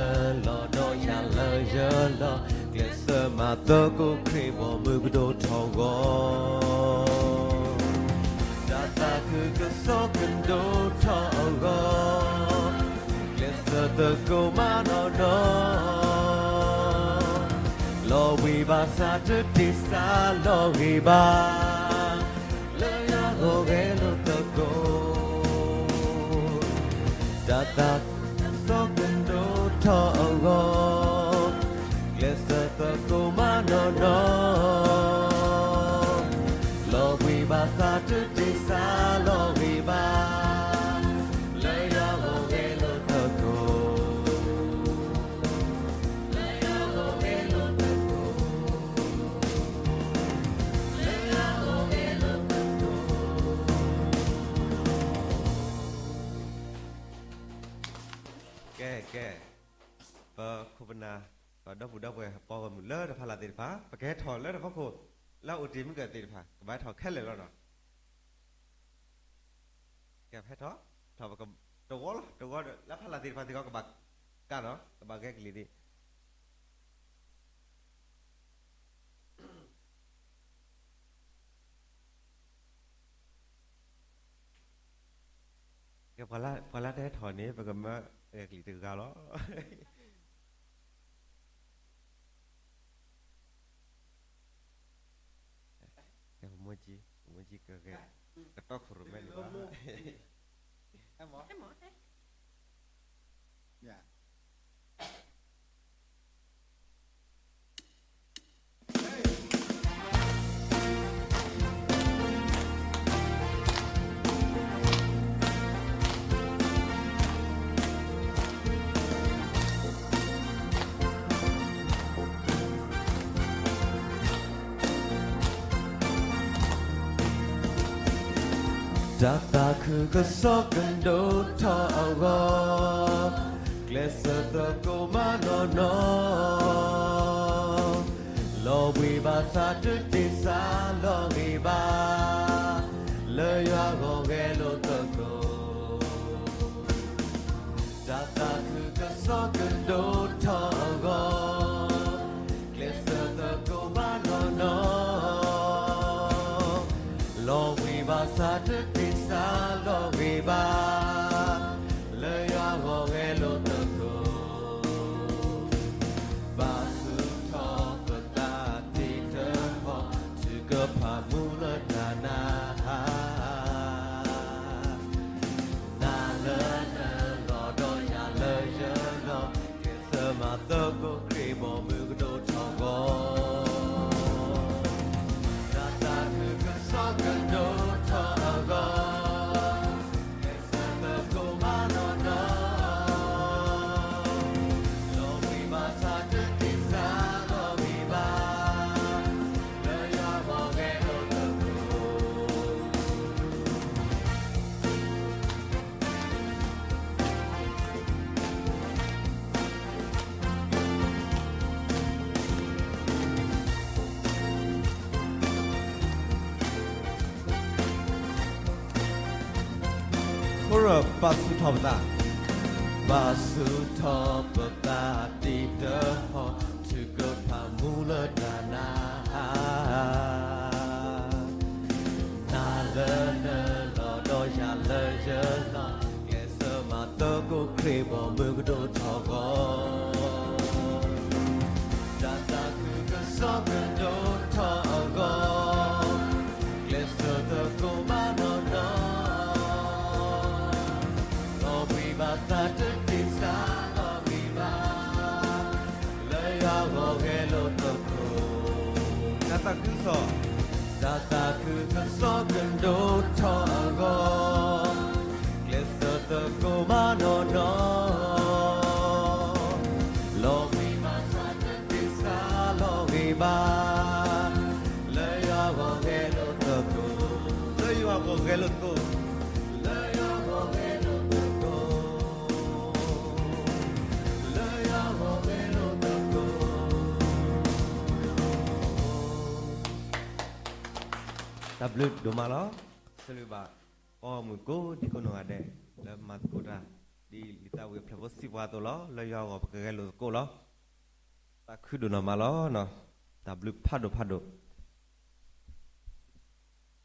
လီၢ်ဒီးယၤလၢယလီၢ်, ကျဲးစၢးမၤသကိးခရံာ်ဘီမုၢ်ကဒိၣ်ထီၣ်အဂီၢ်, တၢ်သးခုကစီၣ်ကဒိၣ်ထီၣ်အဂီၢ်, ကျဲးစၢးသကိးမၤနီၢ်နီၢ်, လီၤဘှံးဘၣ်ဆၣ်တတ့ၢ်စၢ်လီၤဂ့ၤဘၣ်, လၢယွၤဂီၢ်ဂဲၤလိာ်သကိး တၢ်သးခုကစီၣ်ကဒိၣ်ထီၣ်အဂီၢ်, ကျဲးစၢးသကိးမၤနီၢ်နီၢ်, လီၤဘှံးဘၣ်ဆၣ်တတ့ၢ်စၢ်လီၤဂ့ၤဘၣ်, လၢယွၤဂီၢ်ဂဲၤလိာ်သကိး ကဲ ကဲ, ပခိၣ်ပနၢ် ပဒီပုၢ်ဒီဝဲၢ်ပှၤဂီၢ်မုၢ်လၢတၢ်ဖးလၢ်သ့ၣ်တဖၣ် ပကဟဲထီၣ်လၢတၢ်ဖီခိၣ် လၢအအိၣ်တ့ၢ်မုၢ်ကၢၢ်သ့ၣ်တဖၣ် ကဘၣ်ဟဲထီၣ်ခဲလၢာ်လီၤနီၤ. ကဲ ဟဲထီၣ်, ထီၣ်ပက, တဝီလီၤ, တဝီဒီး လၢဖးလၢ်သ့ၣ်တဖၣ်စ့ၢ်ကီး ကဘၣ်ကးနီၤ, ကဘၣ်ဂဲၤကလံၣ်သ့ၣ် ကဲ ပှၤလၢတဟဲထီၣ်န့ၣ် ပကမၢဂဲၤကလံၣ်တဂၤလီၤ. တၢ်ခိၣ်ရိၣ်မဲန့ၣ်ဘၣ်. တၢ်သးခုကစီၣ်ကဒိၣ်ထီၣ်အဂီၢ်, ကျဲးစၢးသကိးမၤနီၢ်နီၢ်, လီၤဘှံးဘၣ်ဆၣ်တတ့ၢ်စၢ်လီၤဂ့ၤဘၣ်, လၢယွၤဂီၢ်ဂဲၤလိာ်သကိး တၢ်သးခုကစီၣ်ကဒိၣ်ထီၣ်အဂီၢ်, ကျဲးစၢးသကိးမၤနီၢ်နီၢ်, လီၤဘှံးဘၣ်ဆၣ်တတ့ၢ်စၢ်လီၤဂ့ၤဘၣ်, လၢယွၤဂီၢ်ဂဲၤလိာ်သကိး ဘၣ်ဆူၣ်ထီၣ်ပသးသ့တဖီ, ထုကဖၣ်မူလၢတၢ်နါ, နၤလၢနလီၢ်ဒီးယၤလၢယလီၢ်, ကျဲးစၢးမၤသကိးခရံာ်ဘီမုၢ်ကဒိၣ်ထီၣ်အဂီၢ်, တၢ်သးခုကစီၣ်ကဒိၣ်ထီၣ်အဂီၢ် ကျဲးစၢးသကိးမၤနီၢ်နီၢ်, လီၤဘှံးဘၣ်ဆၣ်တတ့ၢ်စၢ်လီၤဂ့ၤဘၣ်, လၢယွၤဂီၢ်ဂဲၤလိာ်သကိး ခိၣ်ရၢၣ် ဘၣ်ဆူၣ်ထီၣ်ပသး, ဘၣ်ဆူၣ်ထီၣ်ပသးသ့တဖီ, ထုကဖၣ်မူလၢတၢ်နါ နၤလၢနလီၢ်ဒီးယၤလၢယလီၢ်, ကျဲးစၢးမၤသကိးခရံာ်ဘီမုၢ်ကဒိၣ်ထီၣ်အဂီၢ်, တၢ်သးခုကစီၣ်ကဒိၣ်ထီၣ်အဂီၢ်, ကျဲးစၢးသကိးမၤနီၢ်နီၢ် လီၤဘှံးဘၣ်ဆၣ်တတ့ၢ်စၢ်လီၤဂ့ၤဘၣ်, လၢယွၤဂီၢ်ဂဲၤလိာ်သကိး တၢ်သးခုကစီၣ်, တၢ်သးခုကစီၣ်ကဒိၣ်ထီၣ်အဂီၢ်, ကျဲးစၢးသကိးမၤနီၢ်နီၢ်, လီၤဘှံးဘၣ်ဆၣ်တတ့ၢ်စၢ်လီၤဂ့ၤဘၣ်, လၢယွၤဂီၢ်ဂဲၤလိာ်သကိး, လၢယွၤဂီၢ်ဂဲၤလိာ်သကိး, လၢယွၤဂီၢ်ဂဲၤလိာ်သကိး, လၢယွၤဂီၢ်ဂဲၤလိာ်သကိး. တၢ်ဘျုးဒိၣ်မးလီၤ. စၢဘၣ် ပှၤဂီၢ်မုၢ်ကိးဒံကိးနီၢ်ဂၤဒဲး လၢမၤသကိးတၢ် ဒ်လံာ်သးဝံၣ်အဖျၢၣ်ဖိစံးပှၤအသိးလီၤ. လၢယွၤဂီၢ်ပကဂဲၤလိာ်သကိးလီၤ. သးခုဒိၣ်နီၢ်မးလီၤ. တၢ်ဘျုးဖးဒိၣ်ဖးဒိၣ်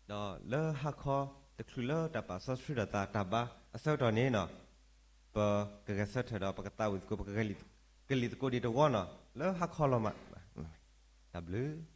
ဒီးလၢဟါခီတချုးလၢတၢ်ပာ်စီဆှံဒီးသးတၢ်ဘါအဆၢကတီၢ်န့ၣ်နီၤ, ပကဂဲၤဆၢထၢၣ်ဒီးပကသးဝံၣ်သကိး ပကလံၣ်သကိးဒံးတဝီနီၤ လၢဟါခီလီၤမး. တၢ်ဘျုး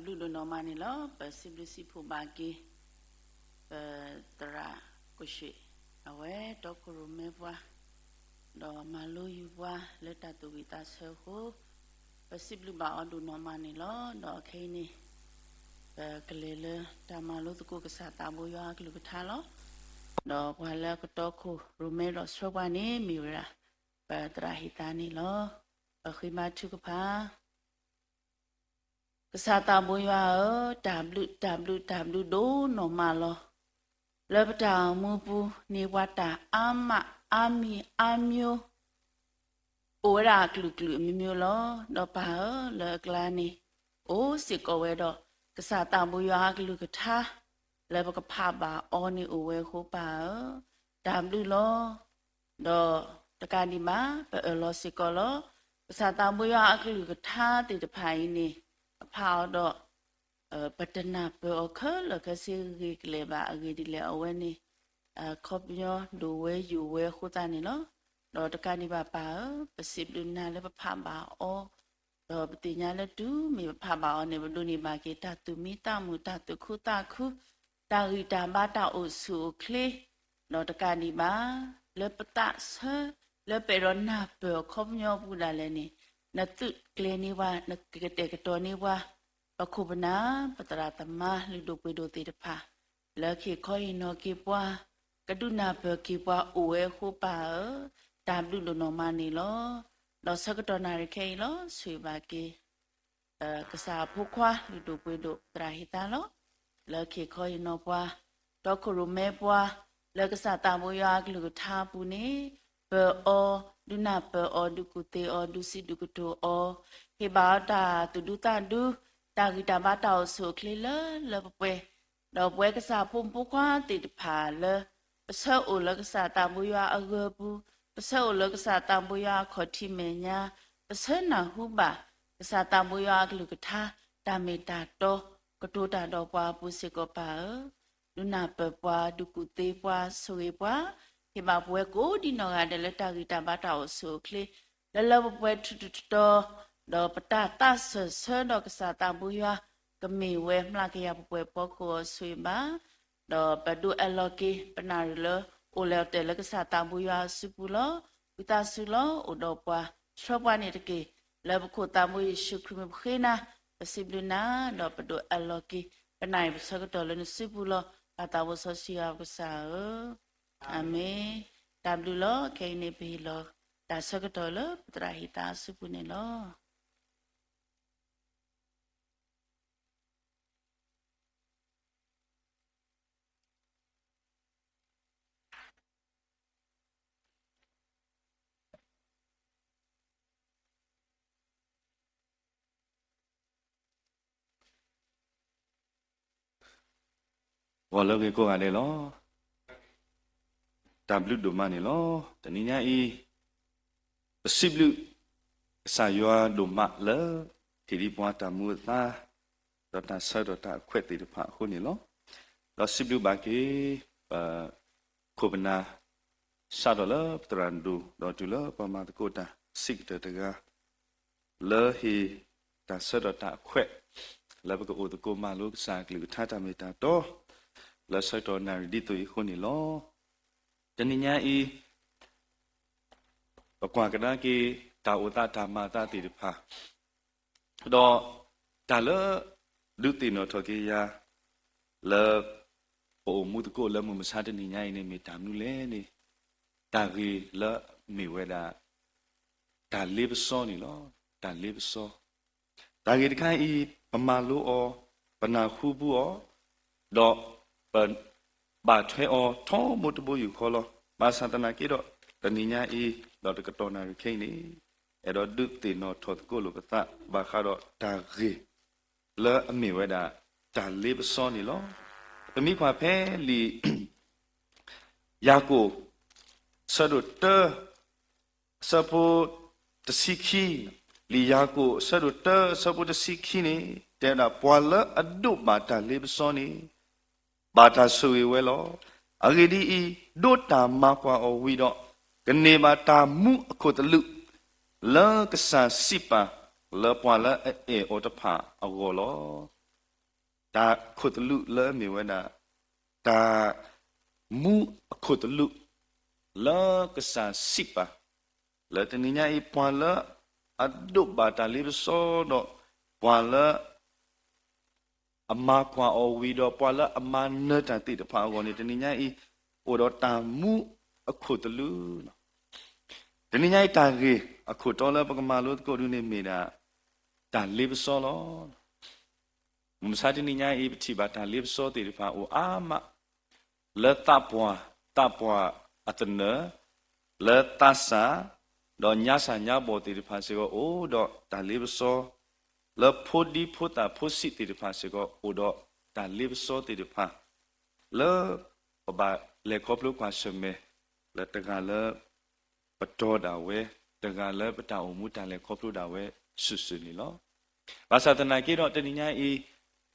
ဘျုးဒိၣ်နီၢ်မးန့ၣ်လီၤ. ပစံးဘျုးစံးဖှိၣ်ဘၣ်က့ၤ ပသရၣ်ကိၣ်ဆံး အဝဲတီခိၣ်ရိၣ်မဲပှၤ ဒီးမၤလိယုၤပှၤလၢတၢ်သူၣ်ဝံၣ်သးဆၢအဃိ ပစံးဘျုးဘၣ်အီၤဒိၣ်နီၢ်မးန့ၣ်လီၤ. ဒီးခဲအံၤန့ၣ် ပကလဲၤလၢတၢ်မၤလိသကိးကစၢ်သးဘိယွၤအကလုၢ်ကထါလီၤ. ဒီးပှၤလၢအကတီခိၣ်ရိၣ်မဲဒီးဆှၢပှၤန့ၣ် မ့ၢ်ဝဲဒၣ် ပသရၣ်ဟံၣ်သါန့ၣ်လီၤ. ပဃ့ဘါထုကဖၣ် ကစၢ်သးဘိယွၤဧၢ, တၢ်ဘျုး တၢ်ဘျုး တၢ်ဘျုးဒိၣ်နီၢ်မးလီၤ. လၢပတၢ်အိၣ်မူပူၤန့ၢ်ပှၤတၢ်အါမးအါမံၤအါမျိုး အိၣ်ဝဲဒၣ်အကလုာ်ကလုာ်အမျိုးမျိုးလီၤ. ဒီးပၢ်ဧၢ, လၢအကျါန့ၣ် အိၣ်စ့ၢ်ကီးဝဲဒီး ကစၢ်သးဘိယွၤအကလုၢ်ကထါ လၢပကဖးဘၣ်အီၤန့ၣ်အိၣ်ဝဲအဃိပၢ်ဧၢ, တၢ်ဘျုးလီၤ. ဒီးတကးဒံးဘၣ် ပအၢၣ်လီၤစ့ၢ်ကီးလီၤ. ကစၢ်သးဘိယွၤအကလုၢ်ကထါသ့ၣ်တဖၣ်အံၤန့ၣ် ပဖးအီၤဒီး ပတနၢ်ပၢၢ်အီၤခဲလၢာ်ခဲဆ့ဂ့ၤကလဲာ်ဘၣ်. အဂ့ၢ်ဒ်လဲၣ် အဝဲန့ၣ် အခီပညီဒိၣ်ဝဲယိာ်ဝဲအဃိသတးန့ၣ်လီၤ. ဒီးတကးဒံးဘၣ်ပၢ်ဧၢ, ပစံးဘျုးနၤလၢပဖးဘၣ်အီၤ, ဒီးပသ့ၣ်ညါလၢတုၤမ့ၢ်ပဖးဘၣ်အီၤန့ၣ် ပဒိးန့ၢ်ဘၣ်က့ၤတၢ်သူၣ်မံသးမုာ် တၢ်သူၣ်ခုသးခု တၢ်ဂံၢ်တၢ်ဘါတၢ်အိၣ်ဆူၣ်အိၣ်ချ့, ဒီးတကးဒံးဘၣ် လၢပသးဆၢ လၢပအဲၣ်ဒိးနၢ်ပၢၢ်အခီပညီအပူၤဒၣ်လဲာ်န့ၣ် နသုးကျဲၤန့ၢ်ပှၤ နကတဲာ်ကတီၤန့ၢ်ပှၤ ပခိၣ်ပနၢ် ပသရၣ်သမါလုၢ်ဒိၣ်ပှ့ၤဒိၣ်သ့ၣ်တဖၣ် လၢကဟ့ၣ်ခီဟ့ၣ်နီၤက့ၤပှၤ ကဒုးနၢ်ပၢၢ်က့ၤပှၤအိၣ်ဝဲအဃိပၢ်ဧၢ, တၢ်ဘျုးဒိၣ်နီၢ်မးန့ၣ်လီၤ. ဒီးဆၢကတီၢ်နၣ်ရံၣ်ခဲအံၤလီၤ ဆိၣ်ဂ့ၤဘၣ်က့ၤ ကစၢ်အဖိခွါလုၢ်ဒိၣ်ပှ့ၤဒိၣ်သရၣ်ဟံၣ်သါလီၤ. လၢကဟ့ၣ်ခီဟ့ၣ်နီၤပှၤ တီခိၣ်ရိၣ်မဲပှၤ လၢကစၢ်သးဘိယွၤအကလုၢ်ကထါအပူၤန့ၣ် ပၢၤအီၤ ဒုးနၢ်ပၢၢ်အီၤ ဒုးကူၣ်သ့အီၤ ဒုးစံးဒုးကတိၤအီၤ ဟ့ၣ်ဘၣ်အီၤတၢ်သူၣ်ဒူသးဒူ တၢ်ဂံၢ်တၢ်ဘါတၢ်အိၣ်ဆူၣ်အိၣ်ချ့လၢလၢပှဲၤပှဲၤ ဒီးပဝဲကစၢ်ဖိမုၣ်ဖိခွါသ့ၣ်တဖၣ်လၢ ပဆၢအိၣ်လၢကစၢ်သးဘိယွၤအဂၢၤပူၤ, ပဆၢအိၣ်လၢကစၢ်သးဘိယွၤအခီၣ်ထံးမဲာ်ညါ, ပဆၢနၢ်ဟူဘၣ် ကစၢ်သးဘိယွၤအကလုၢ်ကထါ တၢ်မ့ၢ်တၢ်တီ ကတိၤတၢ်ဒီးပှၤအပူၤစ့ၢ်ကီးပၢ်ဧၢ, ဒုးနၢ်ပၢၢ်ပှၤ ဒုးကူၣ်သ့ပှၤ ဆိၣ်ဂ့ၤပှၤ, ဟ့ၣ်ဘၣ်ပဝဲကိးဒံနီၢ်ဂၤဒဲးလၢတၢ်ဂံၢ်တၢ်ဘါတၢ်အိၣ်ဆူၣ်အိၣ်ချ့ လၢလၢပှဲၤပှဲၤထူထူတီတီ ဒီးပတၢ်သးစၢၢ်ဆၢဒီးကစၢ်သးဘိယွၤ ကမ့ၢ်ဝဲမျးကယၤပှဲၤပှဲၤဖီခိၣ်အီၤဆိၣ်ဂ့ၤဘၣ် ဒီးပဒုးအၢၣ်လီၤက့ၤ ပနၣ်ရံၣ်လၢအိၣ်လဲၤအိၣ်တဲာ်လၢကစၢ်သးဘိယွၤအစုပူၤလီၤ. ဝံသးစူၤလီၤ အိၣ်ဒီးပှၤ ဆှၢပှၤန့ၣ်တက့ၢ်. လၢပခိၣ်သးဘိယ့ၣ်ၡူးခရံာ်မံၤပဃ့နၤ, ပစံးဘျုးနၤ, ဒီးပဒုးအၢၣ်လီၤက့ၤ ပနၣ်ရံၣ်ပဆၢကတီၢ်လၢနစုပူၤလီၤ. ပၢ်သးဘိစီဆှံယွၤပကစၢ်ဧၢ, အၤမ့ၣ်. တၢ်ဘျုးလီၤ. ခဲအံၤန့ၣ် ပဟ့ၣ်လီၤတၢ်ဆၢကတီၢ်လၢပသရၣ်ဟံၣ်သါအစုပူၤန့ၣ်လီၤ. ဂီၤလၢအဂ့ၤကိးဂၤဒဲးလီၤ. တၢ်ဘျုးဒိၣ်မးန့ၣ်လီၤ. တနံၤညါအံၤ ပစံးဘျုးကစၢ်ယွၤဒိၣ်မးလၢ ဟ့ၣ်ဒံးပှၤတၢ်မူအသါ ဒီးတၢ်ဆၢဒီးတၢ်အခွဲးသ့ၣ်တဖၣ်အဃိန့ၣ်လီၤ. ဒီးစံးဘျုးဘၣ်က့ၤ ပခိၣ်ပနၢ် စးထီၣ်လၢပသရၣ်ဒိၣ် ဒီးတုၤလၢပှၤမၤသကိးတၢ်စံးကတၢၢ်တဂၤ လၢဟ့ၣ်တၢ်ဆၢဒီးတၢ်အခွဲး လၢပကအိၣ်သကိးမၤလိကစၢ်အကလုၢ်ကထါတၢ်မ့ၢ်တၢ်တီ လၢဆၢကတီၢ်နၣ်ရံၣ်ဒ်သိးအံၤအဃိန့ၣ်လီၤ. တနံၤညါအံၤ ပကွၢ်ကဒါက့ၤ တၢ်အိၣ်သးတၢ်မၤအသးသ့ၣ်တဖၣ် ဒီးတၢ်လၢ ဒုးသ့ၣ်နီၣ်ထီၣ်က့ၤယၤ လၢ ပအိၣ်မူသကိးလၢမုၢ်မဆါတနံၤညါအံၤန့ၣ် မ့ၢ်တၢ်မနုၤလဲၣ်န့ၣ် တၢ်ဂ့ၢ်လၢမ့ၢ်ဝဲဒၣ် တၢ်လ့ပစီန့ၣ်လီၤ. တၢ်လ့ပစီ တၢ်ဂ့ၢ်တခါအံၤ ပမၤလိအီၤ, ပနၢ်ဟူပူအီၤ, ဒီးပဘၣ်ထွဲအီၤထီဘိတဘိယူၢ်ဃီလီၤ. ဘၣ်ဆၣ်သနာ်က့ဒီး တနံၤညါအံၤ ဒီးတကတီၢ်နၣ်ရံၣ်ခဲအံၤန့ၣ် အဲၣ်ဒိးဒုးသ့ၣ်နီၣ်ထီၣ်သကိးလိာ်ပသး ဘၣ်ဃးဒီးတၢ်ဂ့ၢ် လၢအမ့ၢ်ဝဲဒၣ် တၢ်လ့ပစီန့ၣ်လီၤ. ပမ့ၢ်ကွၢ်ဖဲလံာ် ယၤကိာ် အဆၢဒိၣ်တၢ အဆၢဖိတဆံခံ, လံာ်ယၤကိာ် အဆၢဒိၣ်တၢ အဆၢဖိတဆံခံန့ၣ် တဲဝဲဒၣ် ပှၤလၢအဒိးဘၣ်တၢ်လ့ပစီန့ၣ် ဘၣ်တၢ်ဆိၣ်ဂ့ၤဝဲလီၤ. အဂ့ၢ်ဒ်အံၤ, ဒိးတၢ်မၤကွၢ်အီၤဝံၤဒီး ကန့ၢ်ဘၣ်တၢ်မူအခိၣ်သလုး လၢကစၢ်စံးပာ်လၢပှၤလၢအအဲၣ်အီၤတဖၣ်အဂီၢ်လီၤ. တၢ်ခိၣ်သလုးလၢအမ့ၢ်ဝဲဒၣ် တၢ်မူအခိၣ်သလုး လၢကစၢ်စံးပာ် လၢတနံၤညါအံၤ ပှၤလၢအဒိးဘၣ်တၢ်လ့ပစီဒီး ပှၤလၢ အမၤကွၢ်အီၤဝံၤဒီး ပှၤလၢအမၤနၢၤတၢ်သ့ၣ်တဖၣ်အဂီၢ်န့ၣ် တနံၤညါအံၤ အိၣ်ဒီးတၢ်မူအခိၣ်သလုးလီၤ. တနံၤညါအံၤ တၢ်ဂ့ၢ်အခိၣ်တီလၢပကမၤလိသကိးဒုန့ၣ်မ့ၢ်ဒၣ် တၢ်လ့ပစီလီၤ. မုၢ်မဆါတနံၤညါအံၤ ပထံၣ်ဘၣ်တၢ်လ့ပစီသ့ၣ်တဖၣ်အိၣ်အါမး လၢသးပှၢ် သးပှၢ်အသနၢၣ်, လၢသးစၢ်, ဒီးညါစၢ်ညါဘီၣ်သ့ၣ်တဖၣ်စ့ၢ်ကီးအိၣ်ဒီးတၢ်လ့ပစီ, လၢဖိဒံဖိသၣ်ဖိဆံးသ့ၣ်တဖၣ်စ့ၢ်ကီးအိၣ်ဒီးတၢ်လ့ပစီသ့ၣ်တဖၣ်, လၢပဘၣ်လဲၤခီဖျိကွၢ်ဆၢၣ်မဲာ် လၢတဂၤလၢ ပတီၢ်ဒၣ်ဝဲ, တဂၤလၢပတၢ်အိၣ်မူတၢ်လဲၤခီဖျိဒၣ်ဝဲစုာ်စုာ်န့ၣ်လီၤ. ဘၣ်ဆၣ်သနာ်က့ဒီး တနံၤညါအံၤ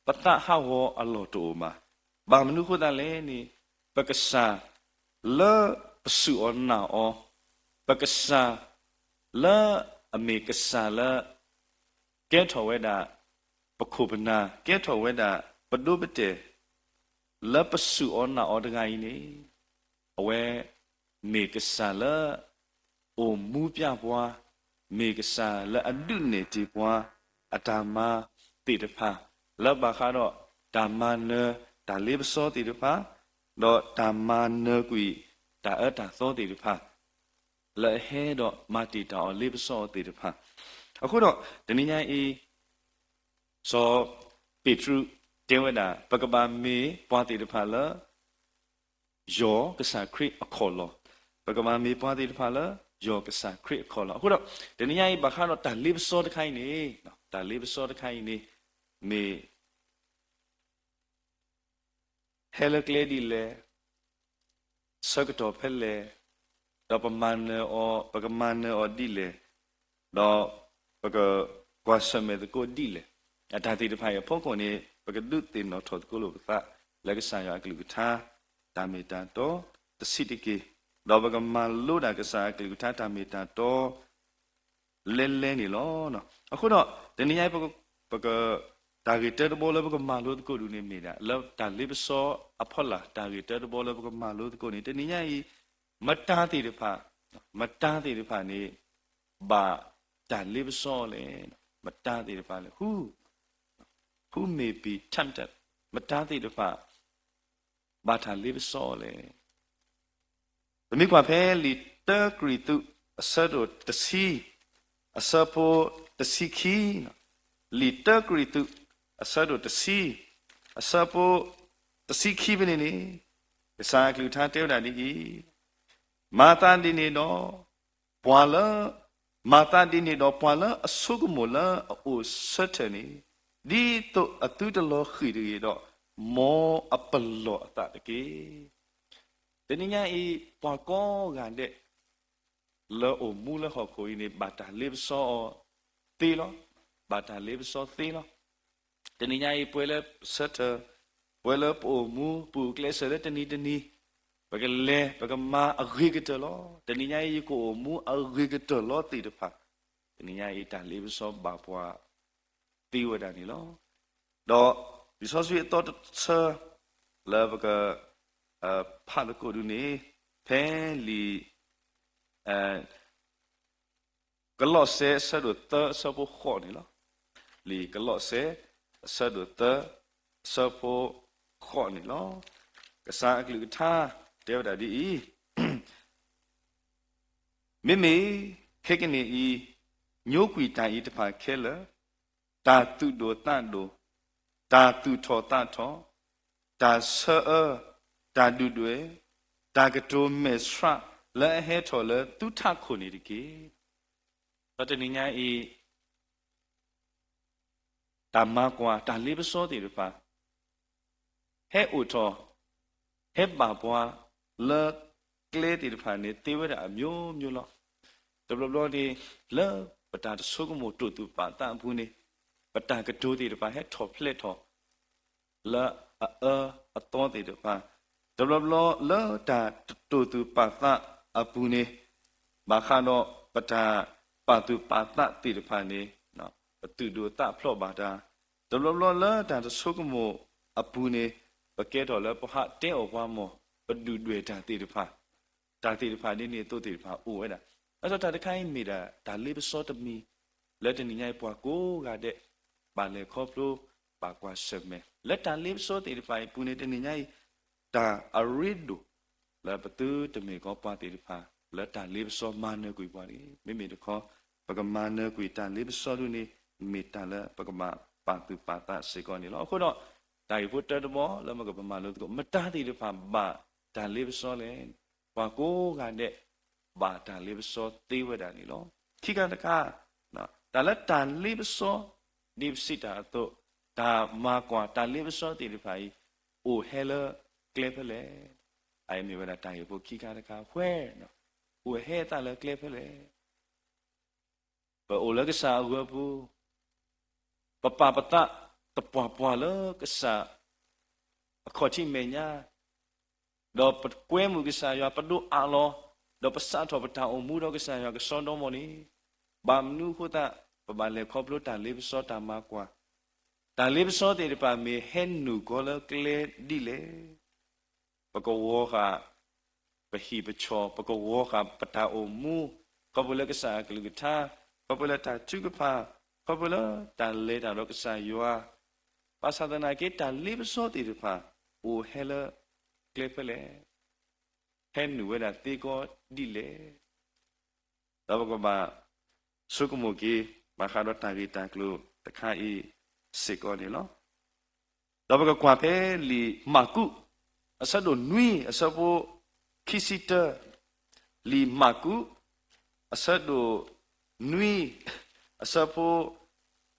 ပသးဟးဂီၤအလီၢ်တအိၣ်ဘၣ်. ဘၣ်မနုၤအဃိသတးလဲၣ်န့ၣ် ပကစၢ်လၢပစူၢ်အီၤနာ်အီၤ, ပကစၢ်လၢအမ့ၢ်ကစၢ်လၢ ကဲထီၣ်ဝဲဒၣ် ပခိၣ်ပနၢ်, ကဲထီၣ်ဝဲဒၣ်ပဒိပတဲာ်, လၢပစူၢ်အီၤနာ်အီၤတဂၤအံၤန့ၣ် အဝဲမ့ၢ်ကစၢ်လၢ အိၣ်မူပျၢ်ပှၤ, မ့ၢ်ကစၢ်လၢအဒုးနဲၣ်တ့ၢ်ပှၤ အတၢ်မၤသ့ၣ်တဖၣ်, လၢဘၣ်ဃးဒီးတၢ်မၤနၢၤတၢ်လ့ပစီသ့ၣ်တဖၣ်, ဒီးတၢ်မၤနၢၤကွံာ်တၢ်အၢတၢ်သီသ့ၣ်တဖၣ် လၢအဟဲဒီးမၤတ့ၢ်တၢ်အီၤလ့ပစီအီၤသ့ၣ်တဖၣ်. အဃိဒီး တနံၤညါအံၤ စီၤပ့းတရူးတဲဝဲဒၣ် ပကဘၣ်မ့ၢ်ပှၤသ့ၣ်တဖၣ်လၢ ယီၢ်ကစၢ်ခရံာ်အခီၣ်လီၢ်, ပကဘၣ်မ့ၢ်ပှၤသ့ၣ်တဖၣ်လၢ ယီၢ်ကစၢ်ခရံာ်အခီၣ်လီၢ်. အဃိဒီး တနံၤညါအံၤဘၣ်ဃးဒီးတၢ်လ့ပစီတခါအံၤန့ၣ်, တၢ်လ့ပစီတခါအံၤန့ၣ် မ့ၢ် ဟဲလၢကျဲဒ်လဲၣ်, ဆၢကတီၢ်ဖဲလဲၣ်, ဒီးပမၤနၢၤအီၤ, ပကမၤနၢၤအီၤဒ်လဲၣ်, ဒီးပကကွၢ်ဆၢၣ်မဲာ်သကိးဒ်လဲၣ်, အတၢ်သ့ၣ်တဖၣ်အံၤအဖီခိၣ်န့ၣ် ပကဒုးသ့ၣ်နီၣ်ထီၣ်သကိးလိာ်ပသး လၢကစၢ်ယွၤအကလုၢ်ကထါ တၢ်မ့ၢ်တၢ်တီတဆံးတက့ၢ်, ဒီးပကမၤလိဒၣ်ကစၢ်အကလုၢ်ကထါတၢ်မ့ၢ်တၢ်တီ လဲလဲန့ၣ်လီၤ. အဃိဒီး တနံၤညါအံၤ ပက တၢ်ဂ့ၢ်တၢတဘီလၢပကမၤလိသကိးဒုန့ၣ်မ့ၢ်ဒၣ် လၢတၢ်လ့ပစီအဖီလာ် တၢ်ဂ့ၢ်တၢတဘီလၢပကမၤလိသကိးန့ၣ် တနံၤညါအံၤ မတၤသ့ၣ်တဖၣ်, မတၤသ့ၣ်တဖၣ်န့ၣ် ဘၣ်တၢ်လ့ပစီအီၤလဲၣ်. မတၤသ့ၣ်တဖၣ်လဲၣ်, who, who may be tempted, မတၤသ့ၣ်တဖၣ် ဘၣ်တၢ်လ့ပစီအီၤလဲၣ်. ပမ့ၢ်ကွၢ်ဖဲလံာ်တၢကရံၣ်သူး အဆၢဒိၣ်တဆံ, အဆၢဖိတဆံခံ, လံာ်တၢကရံၣ်သူး အဆၢဒိၣ်တဆံ, အဆၢဖိတဆံခံဖဲန့ၣ်န့ၣ် ကစၢ်အကလုၢ်ကထါတဲဝဲဒၣ်ဒ်အံၤ, မၤသးဒ်န့ၣ်ဒီး ပှၤလၢ, မၤသးဒ်န့ၣ်ဒီး ပှၤလၢအဆိကမိၣ်လၢအအိၣ်ဆၢထၢၣ်န့ၣ်, ဒ်သိးအသုတလီၤဃံၣ်တဂ့ၤဒီး မ်အပလီၢ်အသးတက့ၢ်. တနံၤညါအံၤ ပှၤကိးဂၤဒဲး လၢအိၣ်မူလၢဟီၣ်ခိၣ်အံၤန့ၣ် ဘၣ်တၢ်လ့ပစီအီၤသ့လီၤ. ဘၣ်တၢ်လ့ပစီသ့လီၤ. တနံၤညါအံၤ ပဝဲလၢပဆၢထၢၣ်, ပဝဲလၢပအိၣ်မူ ပအိၣ်ကျဲးစၢးလၢတနံၤတနံၤ, ပကလဲၤ ပကမၤအဂ့ၤကတၢၢ်လီၤ. တနံၤညါအံၤ ယကအိၣ်မူအဂ့ၤကတၢၢ်လီၤသ့ၣ်တဖၣ်, တနံၤညါအံၤ တၢ်လ့ပစီဘၣ်ပှၤသ့ဝဲဒၣ်န့ၣ်လီၤ. ဒီးလံာ်စီဆှံအသီတဆၢ လၢပက ဖးသကိးဒုန့ၣ် ဖဲလံာ် ကလီးစဲအဆၢဒိၣ်သၢအဆၢဖိဃိးန့ၣ်လီၤ. လံာ်ကလီးစဲ အဆၢဒိၣ်သၢ အဆၢဖိဃိးန့ၣ်လီၤ. ကစၢ်အကလုၢ်ကထါ တဲဝဲဒၣ်ဒ်အံၤ, မ့မ့ၢ်ခဲကနံၣ်အံၤ ညိကွံာ်တၢ်အံၤတဖၣ်ခဲလၢာ်, တၢ်သူၣ်ဒိၣ်သးဒိၣ်, တၢ်သူၣ်ထီၣ်သးထီၣ်, တၢ်ဆၢအၢ, တၢ်ဒုၣ်ဒွဲၣ်, တၢ်ကတိၤမဲာ်ဆှးလၢအဟဲထီၣ်လၢသုထးခိၣ်န့ၣ်တက့ၢ်. ဒီးတနံၤညါအံၤ တၢ်မၤကွၢ် တၢ်လ့ပစီသ့ၣ်တဖၣ် ဟဲအိၣ်ထီၣ် ဟဲဘၣ်ပှၤလၢကျဲသ့ၣ်တဖၣ်န့ၣ် သ့ဝဲဒၣ်အမျိုးမျိုးလီၤ. တဘျီဘျီန့ၣ် လၢပတၢ်တဆိကမိၣ်တိာ်သူၣ်ပာ်သးအပူၤန့ၣ် ပတၢ်ကတိၤသ့ၣ်တဖၣ်ဟဲထီၣ်ဖျဲးထီၣ် လၢအအၢအသီသ့ၣ်တဖၣ်, တဘျီဘျီလၢတၢ်တတိာ်သူၣ်ပာ်သးအပူၤန့ၣ် ဘၣ်ဃးဒီးပတၢ်ပာ်သူၣ်ပာ်သးသ့ၣ်တဖၣ်န့ၣ် ပသူၣ်ဒိၣ်သးဖျိးဘၣ်တၢ်, တဘျီဘျီလၢတၢ်တဆိကမိၣ်အပူၤန့ၣ် ပကဲထီၣ်လၢပဟးတဲအီၣ်ပှၤမၢ်, ပဒုၣ်ဒွဲၣ်တၢ်သ့ၣ်တဖၣ်, တၢ်သ့ၣ်တဖၣ်ဒ်န့ၣ်အသိးသ့ၣ်တဖၣ်အိၣ်ဝဲဒၣ်. အသိးတၢ်တခါအံၤမ့ၢ်ဒၣ်တၢ်လ့ပစီတမံၤ လၢတနံၤညါအံၤပှၤကိးဂၤဒဲး ဘၣ်လဲၤခီဖျိ ဘၣ်ကွၢ်ဆၢၣ်မဲာ် လၢတၢ်လ့ပစီသ့ၣ်တဖၣ်အံၤအပူၤန့ၣ် တနံၤညါအံၤ တၢ်အရ့ဒိၣ် လၢပသုတမ့ၢ်ကီးပှၤသ့ၣ်တဖၣ် လၢတၢ်လ့ပစီမၤနၢၤကွံာ်ပှၤတဂ့ၤ. မ့မ့ၢ်တခီ ပကမၤနၢၤကွံာ်တၢ်လ့ပစီဒ်န့ၣ် မ့ၢ်တၢ်လၢပကဘၣ်ပာ်သူၣ်ပာ်သးစ့ၢ်ကီးန့ၣ်လီၤ. အဃိဒီး တၢ်ဂ့ၢ်ဖိတၢတဘီလၢမ့ၢ်ကပမၤလိသကိး မတၤသ့ၣ်တဖၣ်ဘၣ်တၢ်လ့ပစီလဲၣ်. ပှၤကိးဂၤဒဲး ဘၣ်တၢ်လ့ပစီသ့ဝဲဒၣ်န့ၣ်လီၤ. ခံခါတခါ တၢ်လၢတၢ်လ့ပစီ ဒ်ပစံးတၢ်အသိး တၢ်မၤကွၢ်တၢ်လ့ပစီသ့ၣ်တဖၣ်အံၤ အိၣ်ဟဲလၢကျဲဖဲလဲၣ်. အအံၤမ့ၢ်ဝဲဒၣ်တၢ်ဂ့ၢ်ဖိခံခါတခါ where အိၣ်ဟဲအသးလၢကျဲဖဲလဲၣ်. ပအိၣ်လၢကစၢ်အဂီၢ်ပူၤ ပပာ်ပသးသပှၢ်ပှၢ်လၢကစၢ်အခီၣ်ထံးမဲာ်ညါ, ဒီးပကွဲမုာ်ကစၢ်ယွၤ ပဒိးအးလီၤ, ဒီးပစးထီၣ်ပတၢ်အိၣ်မူဒီးကစၢ်ယွၤကစီဒီမီၢ်န့ၣ်, ဘၣ်မနုၤအဃိသတး ပဘၣ်လဲၤခီဖျိတၢ်လ့ပစီတၢ်မၤကွၢ်, တၢ်လ့ပစီသ့ၣ်တဖၣ်မ့ၢ်ဟဲနုာ်ကီးလၢကျဲဒ်လဲၣ်. ပကဝီၤဃာ် ပဟံၣ်ပဆီၣ်, ပကဝီၤဃာ်ပတၢ်အိၣ်မူ, ခီဖျိလၢကစၢ်အကလုၢ်ကထါ, ခီဖျိလၢတၢ်ထုကဖၣ်, ခီဖျိလၢတၢ်လဲၤတၢ်ဒီးကစၢ်ယွၤ, ဘၣ်ဆၣ်သနာ်က့ တၢ်လ့ပစီသ့ၣ်တဖၣ် အိၣ်ဟဲလၢကျဲဖဲလဲၣ်, ဟဲနုာ်ဝဲဒၣ်သ့ကီးဒ်လဲၣ်. ဒီးပကဘၣ်ဆိကမိၣ်က့ၤ ဘၣ်ဃးဒီးတၢ်ဂ့ၢ်တၢ်ကျိၤတခါအံၤစ့ၢ်ကီးန့ၣ်လီၤ. ဒီးပကကွၢ်ဖဲလံာ်မၢ်ကူး အဆၢဒိၣ်နွံ အဆၢဖိခံဆံတၢ, လံာ်မၢ်ကူး အဆၢဒိၣ်နွံ အဆၢဖိ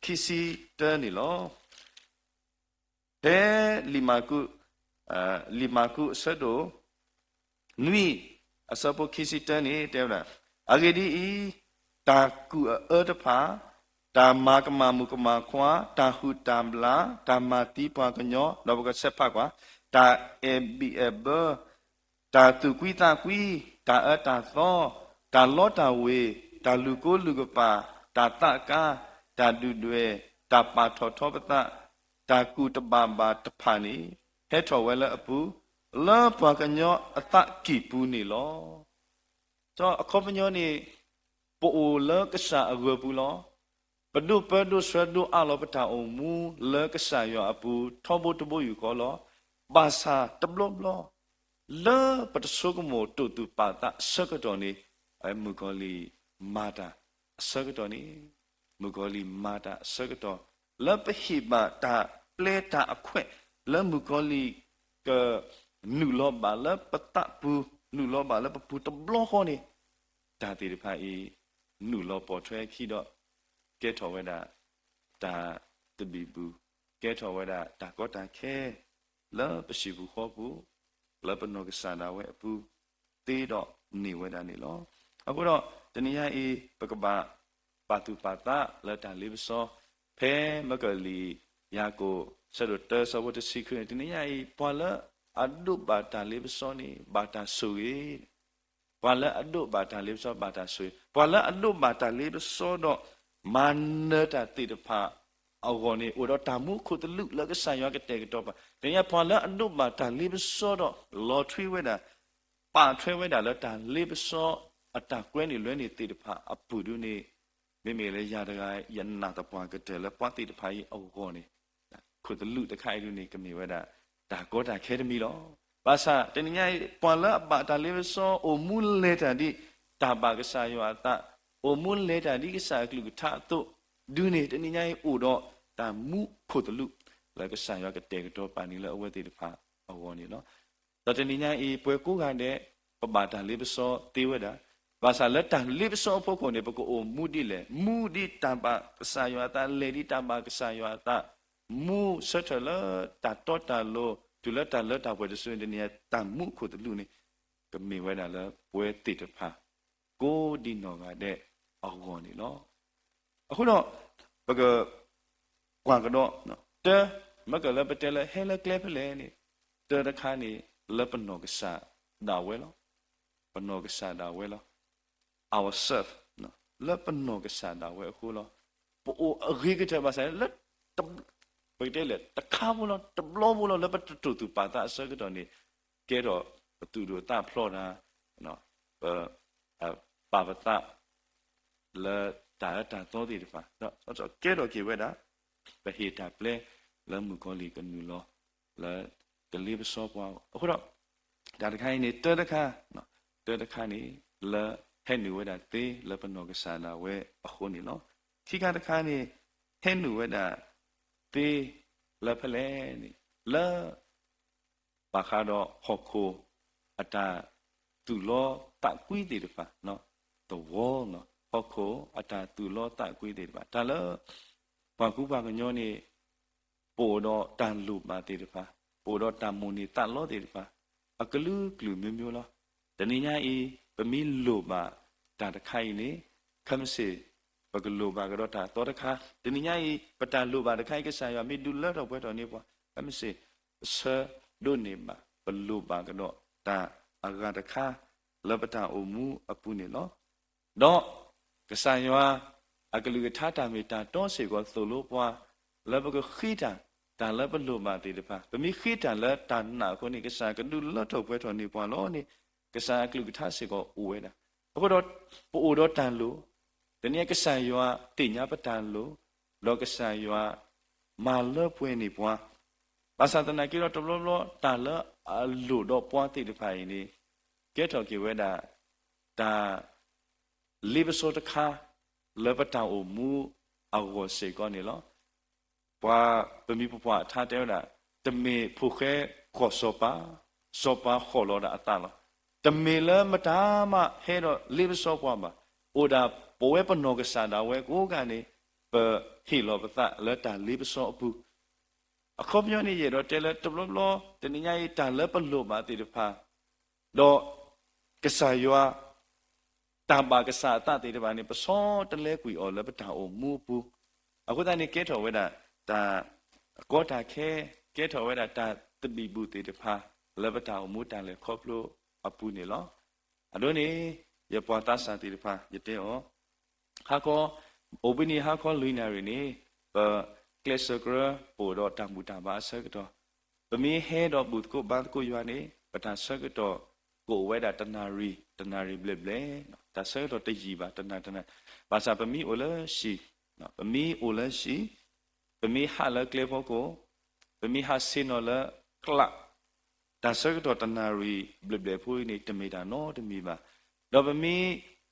ခံဆံတၢန့ၣ်လီၤ. ဖဲလံာ်မၢ်ကူး, လံာ်မၢ်ကူးအဆၢဒိၣ်နွံ အဆၢဖိခံဆံတၢန့ၣ် တဲဝဲဒၣ်, အဂ့ၢ်ဒ်အံၤ, တၢ်ကူၣ်အအၢတဖၣ်, တၢ်မၤကမၣ်မုၣ်ကမၣ်ခွါ, တၢ်ဟုၣ်တၢ်ဘျၣ်, တၢ်မၤသံပှၤကညီ, ဒီးပကဆဲးဖးကွၢ်, တၢ်အဲၣ်ဘံၣ်အဲၣ်ဘၢ တၢ်သူၣ်ကွံသးကွံ, တၢ်အၢတၢ်သီ, တၢ်လီတၢ်ဝ့ၤ, တၢ်လူၤကိလူၤကပာ်, တၢ်သးကါ, တၢ်ဒုၣ်ဒွဲၣ်, တၢ်ပာ်ထီၣ်ထီပသး, တၢ်ကူၣ်တဘၣ်ဘၣ်တဖၣ်န့ၣ် ဟဲထီၣ်ဝဲလၢအပူၤ, လၢပှၤကညီအသးကံၢ်ပူၤန့ၣ်လီၤ. ဒီးအခီပညီန့ၣ် ပအိၣ်လၢကစၢ်အဂီၢ်ပူၤလီၤ. ပဒိၣ်ပၢဒိၣ်ဆှၢဒိၣ်အးလီၤပတၢ်အိၣ်မူလၢကစၢ်ယွၤအပူၤ ထီဘိတဘိယူၢ်ဃီလီၤ. ဘၣ်ဆၣ်တဘျီဘျီ လၢပတဆိကမိၣ်တိာ်သူၣ်ပာ်သးအဆၢကတီၢ်န့ၣ် မုၣ်ကီၤလံၢ်မၤတၢ်အဆၢကတီၢ်န့ၣ်, မုၣ်ကီၤလံၢ်မၤတၢ်အဆၢကတီၢ် လၢပဟ့ၣ်ဘၣ်တၢ်ပျဲတၢ်အခွဲး လၢမုၣ်ကီၤလံၢ်က နုာ်လီၤဘၣ်လၢပသးပူၤ, နုာ်လီၤဘၣ်လၢပပူၤတဘျီဃီန့ၣ်, တၢ်သ့ၣ်တဖၣ်အံၤ နုာ်လီၤပိာ်ထွဲအခံဒီး ကဲထီၣ်ဝဲဒၣ် တၢ်သဘံၣ်ဘုၣ်, ကဲထီၣ်ဝဲဒၣ်တၢ်ကီတၢ်ခဲ လၢပဟံၣ်ပူၤဃီပူၤ, လၢပနီၢ်ကစၢ်ဒၣ်ဝဲအပူၤ သ့ဒီးန့ၢ်ဝဲဒၣ်န့ၣ်လီၤ. အဃိဒီး တနံၤညါအံၤ ပကဘၣ်ပာ်သူၣ်ပာ်သးလၢတၢ်လ့ပစီ, ဖဲမကလံာ်ယၤကိာ် ဆၢဒိၣ်တၢ ဆၢဖိတဆံခွံန့ၣ်, တနံၤညါအံၤ ပှၤလၢအဒိးဘၣ်တၢ်လ့ပစီန့ၣ် ဘၣ်တၢ်ဆိၣ်ဂ့ၤ ပှၤလၢအဒိးဘၣ်တၢ်လ့ပစီဘၣ်တၢ်ဆိၣ်ဂ့ၤ, ပှၤလၢအဒိးဘၣ်တၢ်လ့ပစီဒီး မၤနၢၤတၢ်သ့ၣ်တဖၣ်အဂီၢ်န့ၣ် အိၣ်ဒီးတၢ်မူခိၣ်သလုးလၢကစၢ်ယွၤကတဲာ်ကတီၤပာ်. တနံၤညါ ပှၤလၢအဒိးဘၣ်တၢ်လ့ပစီဒီး လီၤထွံဝဲဒၣ် ပာ်ထွဲဝဲဒၣ်လၢတၢ်လ့ပစီအတၢ်ကွဲနုာ်လွဲနုာ်သ့ၣ်တဖၣ်အပူၤဒုန့ၣ်, မ့မ့ၢ်လၢယၤတဂၤ ယနာ်သပှၢ်ကတၢၢ်လၢပှၤသ့ၣ်တဖၣ်အံၤအဂီၢ်န့ၣ် ခိၣ်သလုးတခါအံၤဒုန့ၣ် ကမ့ၢ်ဝဲဒၣ် တၢ်ကီတၢ်ခဲတမံၤလီၤ. ဘၣ်ဆၣ်တနံၤညါအံၤ ပှၤလၢအဘၣ်တၢ်လ့ပစီ အိၣ်မူလဲၤတၢ်ဒ်တၢ်ဘၣ်ကစၢ်ယွၤအသး, အိၣ်မူလဲၤတၢ်ဒ်ကစၢ်အကလုၢ်ကထါအသိးဒုန့ၣ် တနံၤညါအံၤအိၣ်ဒီးတၢ်မူခိၣ်သလုး လၢကစၢ်ယွၤကတဲာ်ကတီၤပာ်န့ၢ်လၢအဝဲသ့ၣ်တဖၣ်အဂီၢ်န့ၣ်လီၤ. ဒီးတနံၤညါအံၤ ပှၤကိးဂၤဒဲး ပဘၣ်တၢ်လ့ပစီသ့ဝဲဒၣ်, ဘၣ်ဆၣ်လၢတၢ်လ့ပစီအဖီခိၣ်န့ၣ် ပကအိၣ်မူဒ်လဲၣ်, မူဒ်တၢ်ဘၣ်ကစၢ်ယွၤအသး, လဲၤဒ်တၢ်ဘၣ်ကစၢ်ယွၤအသး, မူဆၢထၢၣ်လၢတၢ်တီတၢ်လိၤ တုၤလၢတၢ်လၢတၢ်ပှဲၤတစုန့ၣ် တနံၤညါတၢ်မူခိၣ်သလုးန့ၣ် ကမ့ၢ်ဝဲဒၣ်လၢပဝဲသ့ၣ်တဖၣ် ကိးဒံနီၢ်ဂၤဒဲးအဂီၢ်န့ၣ်လီၤ. အဃိဒီး ပကကွၢ်ကဒီး တၢ, မ့ၢ်ကလၢပတဲလၢဟဲလၢကျဲဖဲလဲၣ်န့ၣ်, တၢတခါန့ၣ် လၢပနီၢ်ကစၢ်ဒၣ်ဝဲလီၤ. ပနီၢ်ကစၢ်ဒၣ်ဝဲလီၤ. Ourself, လၢပနီၢ်ကစၢ်ဒၣ်ဝဲအဃိလီၤ. ပအိၣ်အဂ့ၤကတၢၢ်ဘၣ်ဆၣ်လၢ တ ပကတဲလဲၣ် တခါဖိလီၤ တဘျီဖိလီၤ လၢပတတိာ်သူၣ်ပာ်သးအဆၢကတီၢ်န့ၣ် ကဲထီၣ်ပသူၣ်ဒိၣ်သးဖျိးတၢ်, ပ ပာ်ပသး လၢတၢ်အၢတၢ်သီသ့ၣ်တဖၣ် ကဲထီၣ်က့ၤဝဲဒၣ် ပဟ့ၣ်တၢ်ပျဲလၢမုၣ်ကီၤလံၢ်ကနုာ်လီၤ လၢကလ့ပစီပှၤအဂီၢ်. အဃိဒီး တၢ်တခါအံၤန့ၣ် တၢတခါ, တၢတခါန့ၣ် လၢဟဲနုာ်ဝဲဒၣ်သ့လၢပနီၢ်ကစၢ်ဒၣ်ဝဲအဃိန့ၣ်လီၤ. ခံခါတခါန့ၣ် ဟဲနုာ်ဝဲဒၣ်သ့လၢဖဲလဲၣ်န့ၣ် လၢ ဘၣ်ဃးဒီးဟီၣ်ခိၣ်အတၢ်သူၣ်လီသးကွံသ့ၣ်တဖၣ်, သဝီ, ဟီၣ်ခိၣ်အတၢ်သူၣ်လီသးကွံသ့ၣ်တဖၣ်, တၢ်လၢ ပှၤကူပှၤကညီန့ၣ် ပအိၣ်ဒီးတၢ်လိၣ်ဘၣ်သ့ၣ်တဖၣ်, ပအိၣ်ဒီးတၢ်မိၣ်န့ၢ်သးလီသ့ၣ်တဖၣ်, အကလုာ်ကလုာ်မျိုးမျိုးလီၤ. တနံၤညါအံၤ ပမ့ၢ်လိၣ်ဘၣ်တၢ်တခါအံၤန့ၣ် ခဲမုၢ်ဆ့ၣ် ပကလိၣ်ဘၣ်ကဒီးတၢ်သီတခါ, တနံၤညါအံၤ ပတၢ်လိၣ်ဘၣ်တခါအံၤ ကစၢ်ယွၤမ့ၢ်ဒုးလၢထီၣ်ပှဲၤထီၣ်န့ၢ်ပှၤ ခဲမုၢ်ဆ့ၣ် ပဆၢဒိးန့ၢ်ဘၣ် ပလိၣ်ဘၣ်ကဒီးတၢ်အဂၤတခါ လၢပတၢ်အိၣ်မူအပူၤန့ၣ်လီၤ. ဒီးကစၢ်ယွၤအကလုၢ်ကထါတၢ်မ့ၢ်တၢ်တီစ့ၢ်ကီးသိၣ်လိပှၤ လၢပကဃ့တၢ် တၢ်လၢပလိၣ်ဘၣ်သ့ၣ်တဖၣ်, ပမ့ၢ်ဃ့တၢ်လၢတၢ်နာ်အဃိန့ၣ် ကစၢ်ကဒုးလၢထီၣ်ပှဲၤထီၣ်န့ၢ်ပှၤလီၤန့ၣ် ကစၢ်အကလုၢ်ကထါစ့ၢ်ကီးအိၣ်ဝဲဒၣ်. အဃိဒီး ပအိၣ်ဒီးတၢ်လိၣ်, တနံၤအံၤကစၢ်ယွၤသ့ၣ်ညါပတၢ်လိၣ်, ဒီးကစၢ်ယွၤမၤလၢပှဲၤန့ၢ်ပှၤ, ဘၣ်ဆၣ်သနာ်က့ဒီးတဘျီဘျီ တၢ်လၢအလိၣ်ဒီးပှၤသ့ၣ်တဖၣ်အံၤန့ၣ် ကဲထီၣ်က့ၤဝဲဒၣ် တၢ် လ့ပစီတခါ လၢပတၢ်အိၣ်မူအဂီၢ်စ့ၢ်ကီးန့ၣ်လီၤ. ပှၤပမံၤပပှၢ်အထါတဲဝဲဒၣ်, တမ့ၢ်ဖိၣ်ဃဲဃီၣ်စီၤပၤ, စီၤပၤဃီၣ်လီၤဒၣ်အသးလီၤ. တမ့ၢ်လၢမတၤမးဟဲဒီးလ့ပစီပှၤဘၣ်. အိၣ်ဒၣ်ပဝဲပနီၢ်ကစၢ်ဒၣ်ဝဲကိးဂၤန့ၣ် ပဟ့ၣ်လီၤပသးလၢတၢ်လ့ပစီအပူၤ အခီပညီန့ၣ် ယအဲၣ်ဒိးတဲလၢတဘျီဘျီ တနံၤညါအံၤ တၢ်လၢပလိၣ်ဘၣ်သ့ၣ်တဖၣ် ဒီးကစၢ်ယွၤ တၢ်ဘၣ်ကစၢ်အသးသ့ၣ်တဖၣ်န့ၣ် ပဆီတလဲကွံာ်အီၤလၢပတၢ်အိၣ်မူအပူၤ, အဃိသတးန့ၣ် ကဲထီၣ်ဝဲဒၣ် တၢ်ကီတၢ်ခဲ, ကဲထီၣ်ဝဲဒၣ်တၢ်သဘံၣ်ဘုၣ်သ့ၣ်တဖၣ် လၢပတၢ်အိၣ်မူတၢ်လဲၤခီဖျိအပူၤန့ၣ်လီၤ. အဒိန့ၣ် ယပှၤသးစၢ်သ့ၣ်တဖၣ် ယတဲအီၤ ဟါခီ, အိၣ်ဘှံးနံၤဟါခီလွံၢ်နၣ်ရံၣ်န့ၣ် ပကျဲးစၢးကြၢး ပအိၣ်ဒီးတၢ်ဘူၣ်တၢ်ဘါအဆၢကတီၢ်, ပမ့ၢ်ဟဲဒီးဘူၣ်သကိးဘါသကိးယွၤန့ၣ် ပတၢ်ဆၢကတီၢ်ကအိၣ်ဝဲဒၣ်တနၣ်ရံၣ်, တနၣ်ရံၣ်ဘျဲၣ်ဘျဲၣ်, တၢ်ဆၢကတီၢ်တယံာ်ဘၣ် တနၣ်တနၣ်, ဘၣ်ဆၣ်ပမ့ၢ်အိၣ်လၢဟံၣ်, ပမ့ၢ်အိၣ်လၢဟံၣ်, ပမ့ၢ်ဟးလၢကျဲဖီခိၣ်, ပမ့ၢ်ဟးဆ့ၣ်နီၤလၢကျး တၢ်ဆၢကတီၢ်တနၣ်ရံၣ်ဘျဲၣ်ဘျဲၣ်ဖိအံၤန့ၣ် တမ့ၢ်တၢ်နီတမံၤဘၣ်. ဒီးပမ့ၢ်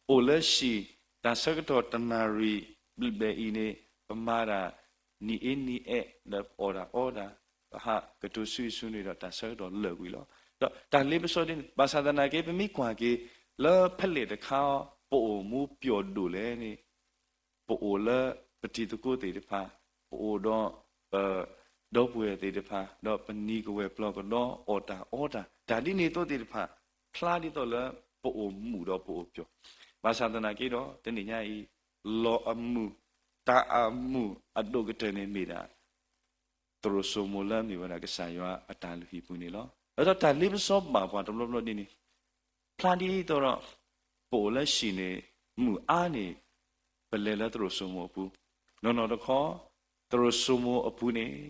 အိၣ်လၢဟံၣ်, တၢ်ဆၢကတီၢ်တနၣ်ရံၣ်ဘျဲၣ်ဘျဲၣ်အံၤန့ၣ် ပမၤတၢ်နံၤအ့နံၤအဲး ဒီးပအီၣ်တၢ်အီတၢ်, ပဟးကတိၤဆူအံၤဆူန့ၣ်ဒီး တၢ်ဆၢကတီၢ်လၢာ်ကွံာ်လီၤ. ဒီးတၢ်လ့ပစီဒ်န့ၣ် ဘၣ်ဆၣ်သနာ်က့ ပမ့ၢ်ကွၢ်က့ၤ လၢဖဲလဲၣ်တခါ ပအိၣ်မူပျီၣ်ဒိၣ်လဲၣ်န့ၣ် ပအိၣ်လၢပတံၤသကိးသ့ၣ်တဖၣ်, ပအိၣ်ဒီးပဒီပုၢ်ဝဲၢ်သ့ၣ်တဖၣ်, ဒီးပနံၤကဝဲၢ်ပျီၢ်ကဒီအီၣ်တၢ်အီတၢ်, တၢ်ဒ်န့ၣ်အသိးသ့ၣ်တဖၣ် ဖျါဒ်သိးလၢပအိၣ်မုာ်ဒီးပအိၣ်ပျီၣ်, ဘၣ်ဆၣ်သနာ်က့ဒီး တနံၤညါအံၤ လီၢ်အမုာ်, တၢ်အမုာ်အဒိၣ်ကတၢၢ်န့ၣ်မ့ၢ်ဒၣ် သရိာ်စိမိၤလၢအမ့ၢ်ဝဲဒၣ်ကစၢ်ယွၤအတၢ်လုၢ်ဟံၣ်ပူၤန့ၣ်လီၤ. ဒီးတၢ်လ့ပစီဘၣ်ပှၤတဘျီဘျီဒ်န့ၣ် ဖျါဒ်သိးဒီး ပအိၣ်လၢဟံၣ်န့ၣ် မုာ်အါန့ၢ် ပလဲၤလၢသရိာ်စိမိၤအပူၤ, နီၢ်နီၢ်တခီ သရိာ်စိမိၤအပူၤန့ၣ်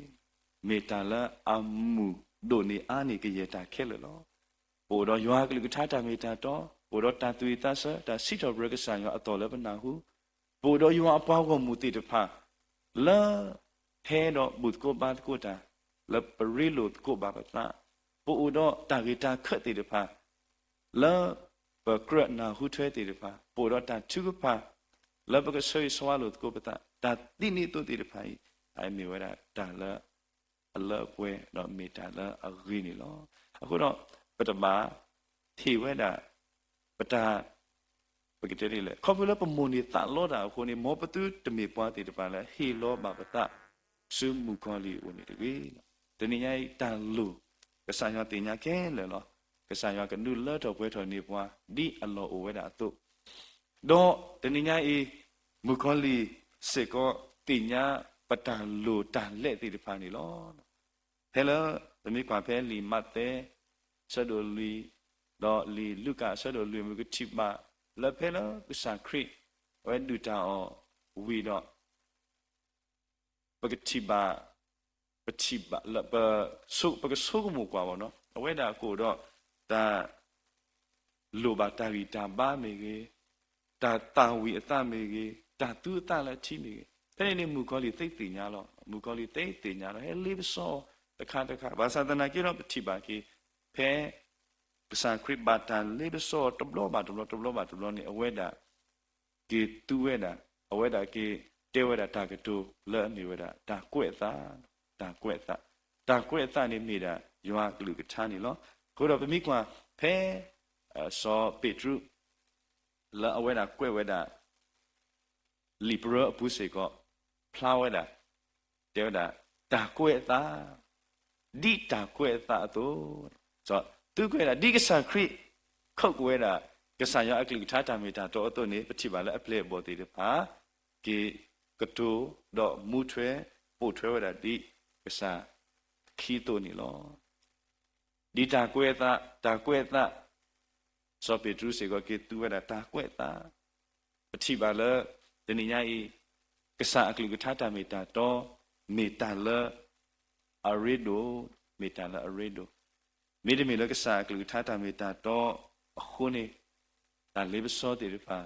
မ့ၢ်တၢ်လၢအမုာ်ဒိၣ်န့ၢ်အါန့ၢ်ကယဲၢ်တၢ်ခဲလၢာ်လီၤ. ပအိၣ်ဒီးယွၤအကလုၢ်ကထါတၢ်မ့ၢ်တၢ်တီ, ပအိၣ်ဒီးတၢ်သူၣ်ဝံၣ်သးဆၢ တၢ်စံးထီၣ်ပတြၢၤကစၢ်ယွၤအသီၣ်လၢပနၢ်ဟူ, ပအိၣ်ဒီးယွၤအပှၤဂီၢ်မုၢ်သ့ၣ်တဖၣ် လၢဟဲဒီးဘူၣ်သကိးဘါသကိးတၢ်, လၢပရ့လိာ်သကိးဘၣ်ပသး, ပအိၣ်ဒီးတၢ်ဂ့ၢ်တၢ်ခၢၣ်သ့ၣ်တဖၣ် လၢပကြၢးနၢ်ဟူထွဲသ့ၣ်တဖၣ်, ပအိၣ်ဒီးတၢ်ထုကဖၣ် လၢပကဆၢဂ့ၤဆၢဝါလိာ်သကိးပသး, တၢ်ဒ်န့ၣ်အသိးသ့ၣ်တဖၣ်အံၤ အမ့ၢ်ဝဲဒၣ်တၢ်လၢအလၢအပှဲၤ ဒီးမ့ၢ်တၢ်လၢအဂ့ၤန့ၣ်လီၤ. အဃိဒီး ပတဘၣ်ဟ့ၣ်ဝဲဒၣ် ပတၢ် ပကတဲဒ်လဲၣ် ခီဖျိလၢပမိၣ်န့ၢ်သးလီတၢ်အဃိန့ၣ် မ်ပသုတမ့ၢ်ပှၤသ့ၣ်တဖၣ်လၢဟ့ၣ်လီၤဘၣ်ပသး ဆူမုၣ်ကီၤလံၢ်အအိၣ်န့ၣ်တဂ့ၤ. တနံၤညါအံၤတၢ်လိၣ် ကစၢ်ယွၤသ့ၣ်ညါခဲလၢာ်လီၤ. ကစၢ်ယွၤကဒုးလၢထီၣ်ပှဲၤထီၣ်န့ၢ်ပှၤ ဒ်အလီၢ်အိၣ်ဝဲဒၣ်အသိး, ဒီးတနံၤညါအံၤ မုၣ်ကီၤလံၢ်စ့ၢ်ကီးသ့ၣ်ညါပတၢ်လိၣ်တၢ်လဲသ့ၣ်တဖၣ်န့ၣ်လီၤ. ဖဲလၢ ပမ့ၢ်ကွၢ်ဖဲလံာ်မးသဲ ဆၢဒိၣ်လွံၢ်, ဒီးလံာ်လူၤကၣ်ဆၢဒိၣ်လွံၢ် မ့ၢ်ကထံၣ်ဘၣ် လၢဖဲလၢကစၢ်ခရံာ် အဝဲဒုၣ်တၢ်အီၣ်ဝံၤဒီး ပကထံၣ်ဘၣ် ပထံၣ်ဘၣ်လၢ ပဆိ ပကဆိကမိၣ်ကွၢ်ဘၣ်နီၤ, အဝဲဒၣ်ကအိၣ်ဒီးတၢ် လိၣ်ဘၣ်တၢ်ဂံၢ်တၢ်ဘါမ့ၢ်ဂ့ၤ, တၢ်သၣ်ဝံၤအသးမ့ၢ်ဂ့ၤ, တၢ်သူအသးလၢအထံမ့ၢ်ဂ့ၤ, ဖဲန့ၣ်န့ၣ် မုၣ်ကီၤလံၢ်သ့သ့ၣ်ညါလီၤ. မုၣ်ကီၤလံၢ်သ့သ့ၣ်ညါလီၤ, ဟဲလ့ပစီတခါတခါ, ဘၣ်ဆၣ်သနာ်က့ဒီး ပထံၣ်ဘၣ်က့ၤ ဖဲ ကစၢ်ခရံာ်ဘၣ်တၢ်လ့ပစီတဘျီဘၣ်တဘျီ တဘျီဘၣ်တဘျီန့ၣ် အဝဲဒၣ် က့ၤသူဝဲဒၣ်, အဝဲဒၣ်က့ၤတဲဝဲဒၣ်တၢ်ကတိၤလၢအမ့ၢ်ဝဲဒၣ် တၢ်ကွဲးအသး, တၢ်ကွဲးအသး, တၢ်ကွဲးအသးန့ၣ်မ့ၢ်ဒၣ် ယွၤအကလုၢ်ကထါန့ၣ်လီၤ. အဃိဒီးပမ့ၢ်ကွၢ်ဖဲ စီၤပ့းတရူး လၢအဝဲဒၣ်ကွဲးဝဲဒၣ် လံာ်ပရၢအပူၤစ့ၢ်ကီး ဖျါဝဲဒၣ်, တဲဝဲဒၣ် တၢ်ကွဲးအသး, ဒ်တၢ်ကွဲးအသးအသိး, သုကွဲးဒၣ် ဒ်ကစၢ်ခရံာ် ခိးကွံာ်ဝဲဒၣ် ကစၢ်ယွၤအကလုၢ်ကထါတၢ်မ့ၢ်တၢ်တီအသိးန့ၣ် ပထံၣ်ဘၣ်လၢအပျဲၢ်အဘီၣ်သ့ၣ်တဖၣ် က့ၤကတိၤဒီးမူထွဲ ပိာ်ထွဲဝဲဒၣ်ဒ် ကစၢ်အခံအသိးန့ၣ်လီၤ. ဒ်တၢ်ကွဲးအသး, တၢ်ကွဲးအသး, စီၤပ့းတရူးစ့ၢ်ကီးက့ၤသူဝဲဒၣ်တၢ်ကွဲးအသး, ပထံၣ်ဘၣ်လၢ တနံၤညါအံၤ ကစၢ်အကလုၢ်ကထါတၢ်မ့ၢ်တၢ်တီ မ့ၢ်တၢ်လၢအရ့ဒိၣ်, မ့ၢ်တၢ်လၢအရ့ဒိၣ်, မ့တမ့ၢ်လၢကစၢ်အကလုၢ်ကထါတၢ်မ့ၢ်တၢ်တီအဃိန့ၣ် တၢ်လ့ပစီသ့ၣ်တဖၣ်